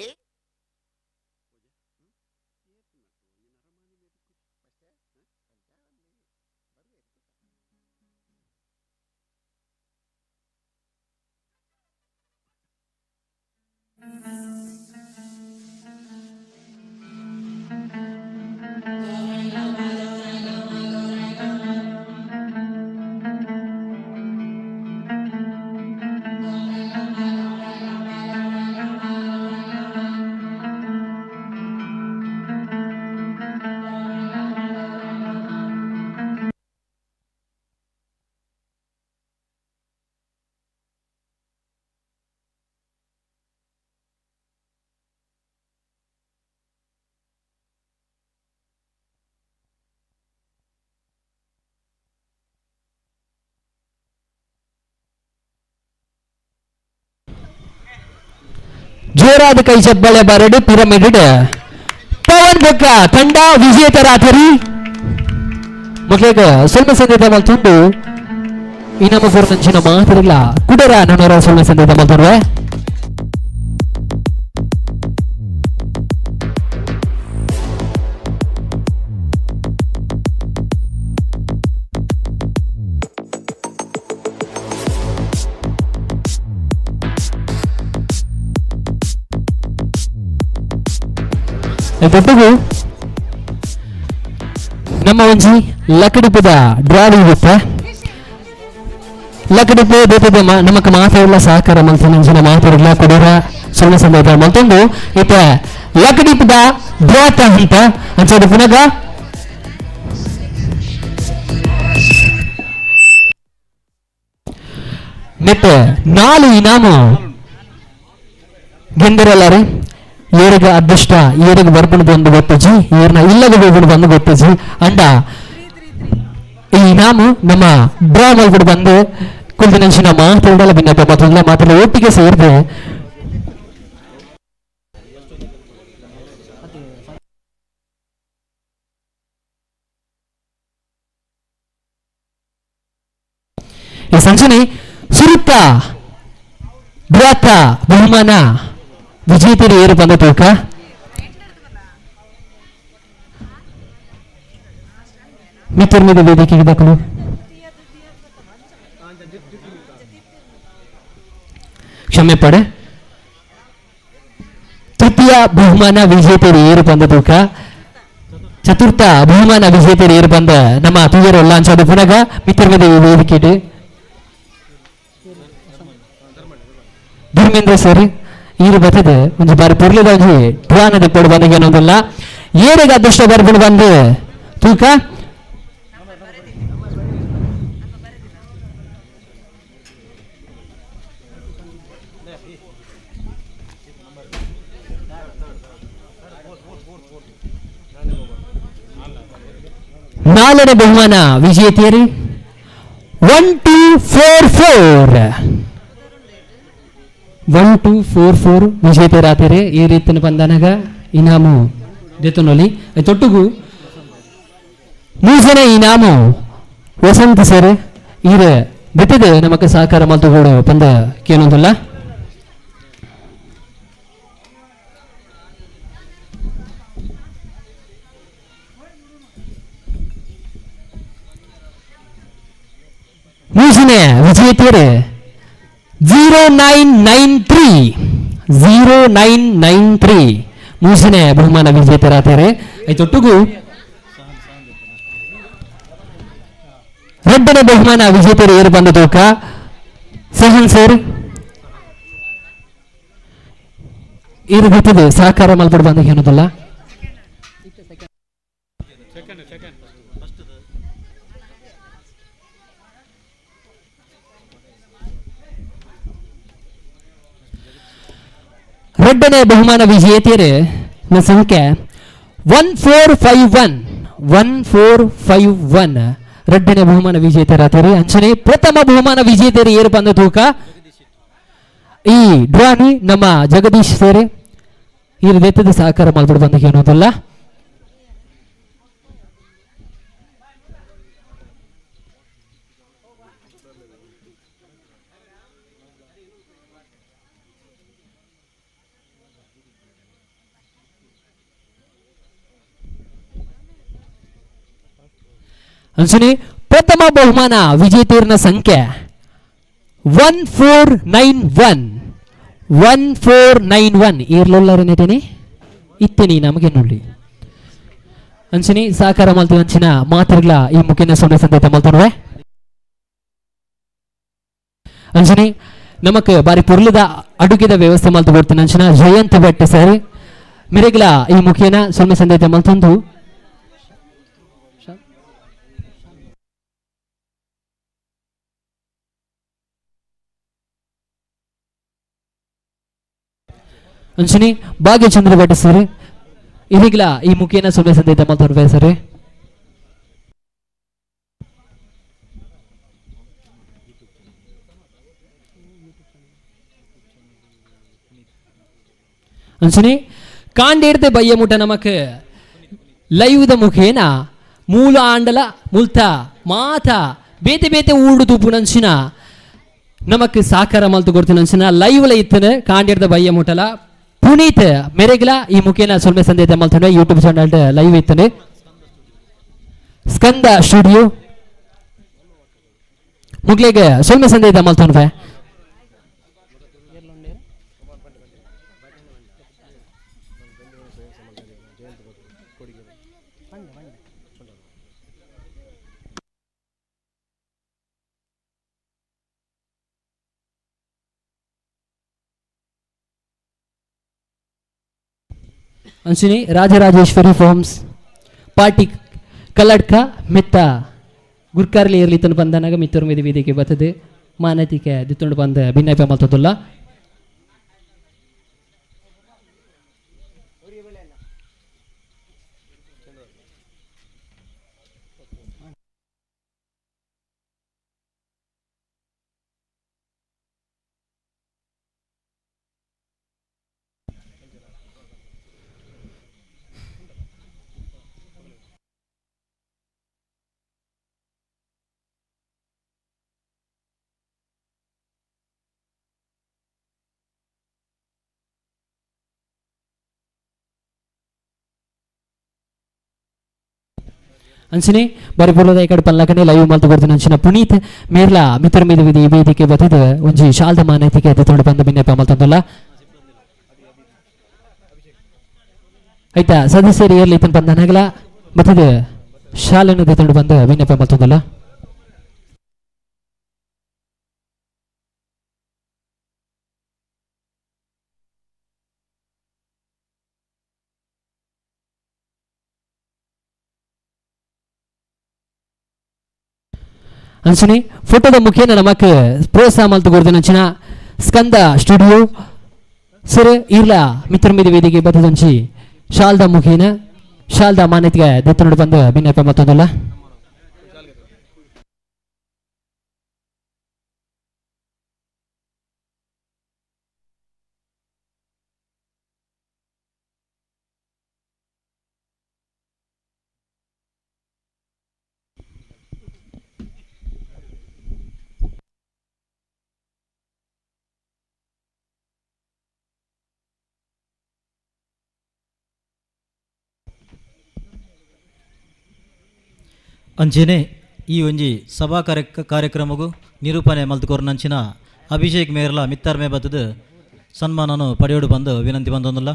ಜೋರಾದ ಕೈ ಚಪ್ಪಳೆ ಬರಡು ಪಿರಮಿಡ್ ಪವನ್ ಬೊಕ್ಕ ತಂಡ ವಿಜೇತರಾತರಿ ಮೊದಲೇಗ ಸ್ವಲ್ಪ ಸಂದೇಶ ಮಲ್ತುಂಡು ಈ ನಮ್ಮ ಫೋರ್ನಂಚಿನ ಮಾತಿರಲ್ಲ ಕುಡರ ನನ್ನವರ ಸ್ವಲ್ಪ ಸಂದೇಶ ಮಲ್ತುಂಡುವೆ. ದೊಡ್ಡಗು ನಮ್ಮ ಒಂಜಿ ಲಕಡಿಪದ ಡ್ರಾವಿಂಗ್ ಇರುತ್ತೆ. ಲಕಡಿಪು ಬೇತದ ನಮಕ್ ಮಾತಾಡಲ್ಲ ಸಹಕಾರ ಮಲ್ತೊಂದು ಮಾತಾಡಲ್ಲ ಕೊಡೋರ ಸೊಳ್ಳೆ ಸಮಯದ ಮಲ್ತೊಂದು ಇತ್ತ ಲಕಡಿಪದ ಡ್ರಾತ ಅಂತ ಅಂಚದ ಪುನಗ ನೆಟ್ 4 ಇನಾಮು ಗೆಂದಿರಲ್ಲಾರೆ. ಏರಿಗೆ ಅದೃಷ್ಟ ಏರಿಗೆ ಬರ್ಪಣ ಬಂದು ಗೊತ್ತಜಿ ಏರ್ನ ಇಲ್ಲದ ಹೋಗ್ಬಿಡು ಬಂದು ಗೊತ್ತಜಿ ಅಂಡ ಈ ಇನಾಮು ನಮ್ಮ ಡ್ರಾ ಮಲ್ಬಿಡು ಬಂದು ಕುಲ್ದಿನಂಚಿನ ಮಾತಾಡಲ್ಲ ಭಿನ್ನಪ್ಪ ಮಾತಾಡಲ್ಲ ಮಾತಾಡ ಒಟ್ಟಿಗೆ ಸೇರಿದೆ. ಈ ಸಂಜನೆ ಸುರುತ್ತ ಡ್ರಾತ ಬಹುಮಾನ ವಿಜೇತರು ಏರು ಬಂದ ತೂಕ ಮಿತ್ರರ మీద ವೇದಿಕೆಗೆ ದಾಖಲು. ಕ್ಷಮೆ ಪಡೆ. ತೃತೀಯ ಬಹುಮಾನ ವಿಜೇತರು ಏರು ಬಂದ ತೂಕ ಚತುರ್ಥ ಬಹುಮಾನ ವಿಜೇತರು ಏರು ಬಂದ ನಮ್ಮ ತುಯರು ಅಂಚಾದ ಪುನಗ ಮಿತ್ರರ మీద ವೇದಿಕೆ ಧರ್ಮೇಂದ್ರ ಸರ್ ಈರು ಬರ್ತದೆ ಒಂಜಿ ಬಾರಿ ಪೊರ್ಲುದ ಒಂಜಿ ಡ್ರಾನ ದೆಪ್ಪಡು ಬಂದಾಗ ಏನೊಂದಿಲ್ಲ ಏರೆಗ್ ಅದೃಷ್ಟ ಬರ್ಬಿಡು ಬಂದು ತೂಕ ನಾಲ್ಕನೇ ಬಹುಮಾನ ವಿಜೇತೆಯರು 1 2 4 4 1 2 4 4 ವಿಜೇತರಾದರೆ ಈ ರೀತಿಯ ಬಂದನಾಗ ಇನಾಮು ದೆತೊನೊಲಿ ತೊಟ್ಟುಗು ಮೂಸನೆ ಇನಾಮು ವಸಂತ ಸರ್ ಈರ ಬೆತ್ತದ ನಮಕ್ ಸಹಕಾರ ಮಲ್ತುಗೋಡು ಪಂದ ಕೇನೊಂದುಲ್ಲ. ಮೂಸನೆ ವಿಜೇತರು 0993 0993 ಮೂಸನೆ ಬಹುಮಾನ ವಿಜೇತರಾದರೆ ಐತೊಟ್ಟುಗು ಎರಡನೇ ಬಹುಮಾನ ವಿಜೇತರು ಏರು ಬಂದ ತೂಕ ಸಹನ್ ಸರ್ ಏರು ಗೊತ್ತದೆ ಸಹಕಾರ ಮಲ್ಪಡು ಬಂದ ಏನದಲ್ಲ. ಎರಡನೇ ಬಹುಮಾನ ವಿಜೇತೆಯರು ಸಂಖ್ಯೆ 1451 1451 ಎರಡನೇ ಬಹುಮಾನ ವಿಜೇತರಾದರೆ ಅಂಚನೆ ಪ್ರಥಮ ಬಹುಮಾನ ವಿಜೇತರು ಏರು ಬಂದ ತೂಕ ಈ ಡ್ರಾನಿ ನಮ್ಮ ಜಗದೀಶ್ ಸೇರೆ ಈ ರೀತಿಯ ಸಹಕಾರ ಮಲ್ಪಡು ಬಂದ ಏನೋದಲ್ಲ. ಅಂಚನೆ ಪ್ರಥಮ ಬಹುಮಾನ ವಿಜೇತರನ ಸಂಖ್ಯೆ 1491 1491 ಏರ್ಲೊಲ್ಲರನೇಟೇನೆ ಇತ್ತೇನೆ ನಮಗೆ ನೋಡಿ ಅಂಚನೆ ಸಹಕಾರ ಮಲ್ತು ಅಂಚಿನ ಮಾತೃಗಳ ಈ ಮುಖೇನ ಸೊನ್ನೆ ಸಂದೇಶ ಮಲ್ತನುವೆ. ಅಂಚನೆ ನಮಕ್ ಬಾರಿ ಪೊರ್ಲುದ ಅಡುಗೆದ ವ್ಯವಸ್ಥೆ ಮಲ್ತು ಕೊಡ್ತೀನಿ ಅಂಚಿನ ಜಯಂತ್ ಭಟ್ ಸರ್ ಮಿರೆಗ್ಲ ಈ ಮುಖೇನ ಸೊನ್ನೆ ಸಂದೇಶ ಮಲ್ತೊಂದು ಅಂಚನೆ ಭಾಗ್ಯಚಂದ್ರ ಭಟ್ ಸರ್ ಇದೀಗಲ ಈ ಮುಖೇನ ಸೊನ್ನೆ ಸಂದೇಶ ಮಲ್ತೊಂಡು ಸರ್. ಅಂಚನೆ ಕಾಂಡೇಡ್ದೆ ಬಯ್ಯ ಮುಟ ನಮಕ್ ಲೈವ್ದ ಮುಖೇನ ಮೂಲ ಆಂಡಲ ಮುಲ್ತ ಮಾತ ಬೇತೆ ಬೇತೆ ಊಡು ತೂಪುನಂಚಿನ ನಮಕ್ ಸಾಕಾರ ಮಲ್ತು ಕೊಡ್ತಿನಂಚಿನ ಲೈವ್ಲ ಇತ್ತನ ಕಾಂಡೇಡ್ದ ಬಯ್ಯ ಮುಟಲ ಪುನೀತ್ ಮೆರೆಗ್ಲ ಈ ಮುಖೇನ ಸೊಲ್ಮೆ ಸಂದೇಶ ಮಲ್ತಂಡ YouTube channel live ಇತ್ತನೆ. ಸ್ಕಂದ ಸ್ಟುಡಿಯೋ ಮುಗ್ಲೆಗೆ ಸೊಲ್ಮೆ ಸಂದೇಶ ಮಲ್ತೊಂಡ್ವೆ. ಅಂಚಿನಿ ರಾಜರಾಜೇಶ್ವರಿ ಫಾರ್ಮ್ಸ್ ಪಾರ್ಟಿ ಕಲ್ಲಡ್ಕ ಮೆತ್ತ ಗುರ್ಕಾರ್ಲಿ ಇರ್ಲಿ ತನು ಬಂದನಾಗ ಮಿತ್ತೂರು ಮಿದಿ ವೇದಿಕೆ ಬರ್ತದೆ ಮಾನತಿಕೆ ದಿತ್ತೊಂಡು ಬಂದ ಭಿನ್ನಾಪ ಮಲ್ತದಲ್ಲ. ಅಂಚನೆ ಬರಿಪುರದ ಈ ಪಲ್ಲಕನೆ ಲೈವ್ ಮಲ್ತು ಕೊಡ್ತೀನಿ ಅಂಚಿನ ಪುನೀತ್ ಮೇರ್ಲಾ ಮಿತ್ರ ಮೀದ ವಿಧಿ ವೇದಿಕೆ ಬತ್ತಿದ ಒಂಜಿ ಶಾಲ್ದ ಮಾನತಿಕೆ ತೊಂಡು ಬಂದ ಬಿನ್ನಪ್ಪ ಮಲ್ತಂದಲ್ಲ. ಆಯ್ತಾ ಸದಸ್ಯರು ಏರ್ಲಿ ಇತನ ಬಂದನಾಗಲ ಮತ್ತಿದ ಶಾಲೆಯನ್ನು ತೊಂಡು ಬಂದ ಬಿನ್ನಪ್ಪ ಮಲ್ತಂದಲ್ಲ. ಅಂಚನೆ ಫೋಟೋದ ಮುಖೇನ ನಮಕ್ ಪ್ರೋತ್ಸಾಹ ಮಲ್ತು ಕೊಡ್ತೀನಿ ಅಂಚಿನ ಸ್ಕಂದ ಸ್ಟುಡಿಯೋ ಸರ್ ಇರ್ಲಾ ಮಿತ್ರ ಮೀದ ವೇದಿಕೆ ಬತ್ತದಂಚಿ ಶಾಲ್ದ ಮುಖೇನ ಶಾಲ್ದ ಮಾನ್ಯತೆಗೆ ದತ್ತನೋಡು ಬಂದು ಭಿನ್ನಪ್ಪ ಮತ್ತೊಂದಲ್ಲ. ಅಂಚೆನೆ ಈ ಒಂಜಿ ಸಭಾ ಕಾರ್ಯಕ್ರಮಗೂ ನಿರೂಪಣೆ ಮಲ್ತುಕೊರ್ನಂಚಿನ ಅಭಿಷೇಕ್ ಮೇರ್ಲ ಮಿತ್ತಾರ್ಮೆ ಬತ್ತದ ಸನ್ಮಾನನು ಪಡೆಯೋಡು ಬಂದು ವಿನಂತಿ ಬಂದೊಂದಲ್ಲ.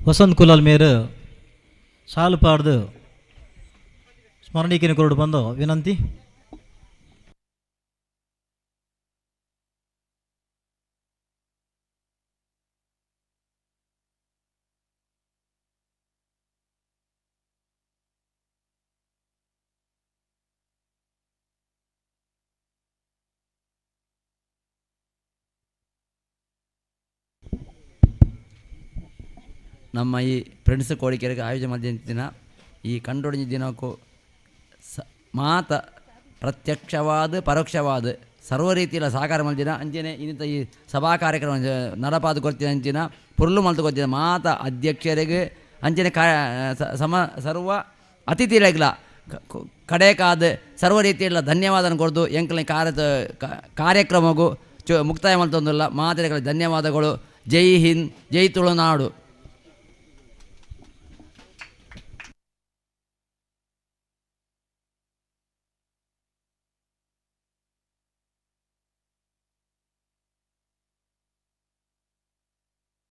ವಸಂತ್ ಕುಲಾಲ್ ಮೇರ್ ಸಾಲು ಪಾಡ್ದು ಸ್ಮರಣಿಕೆನ ಕೊರಡು ಬಂದು ವಿನಂತಿ. ನಮ್ಮ ಈ ಫ್ರೆಂಡ್ಸ್ ಕೋಡಿಕೆರೆಗೆ ಆಯೋಜನೆ ಮಾಡಿದ ಈ ಕಂಡೊಡಿನ ದಿನಕ್ಕೂ ಮಾತ ಪ್ರತ್ಯಕ್ಷವಾದ ಪರೋಕ್ಷವಾದ ಸರ್ವ ರೀತಿಯ ಸಹಕಾರ ಮಲ್ದಿನ ಅಂಚನೆ ಇನ್ನಿತ ಈ ಸಭಾ ಕಾರ್ಯಕ್ರಮ ನಡಪಾದ ಕೊರ್ತಿನ ಅಂಚಿನ ಪುರ್ಲು ಮಲ್ತು ಕೊರ್ತಿನ ಮಾತ ಅಧ್ಯಕ್ಷರಿಗೆ ಅಂಚನೆ ಸಮ ಸರ್ವ ಅತಿಥಿಗಳಿಗೆಲ್ಲ ಕಡೆಕಾದ ಸರ್ವ ರೀತಿಯಲ್ಲ ಧನ್ಯವಾದ ಕೊಡ್ದು ಎಂಕಲ್ನ ಕಾರ್ಯಕ್ರಮಗೂ ಮುಕ್ತಾಯ ಮಲ್ತೊಂದಿಲ್ಲ ಮಾತುಗಳ ಧನ್ಯವಾದಗಳು. ಜೈ ಹಿಂದ್, ಜೈ ತುಳುನಾಡು.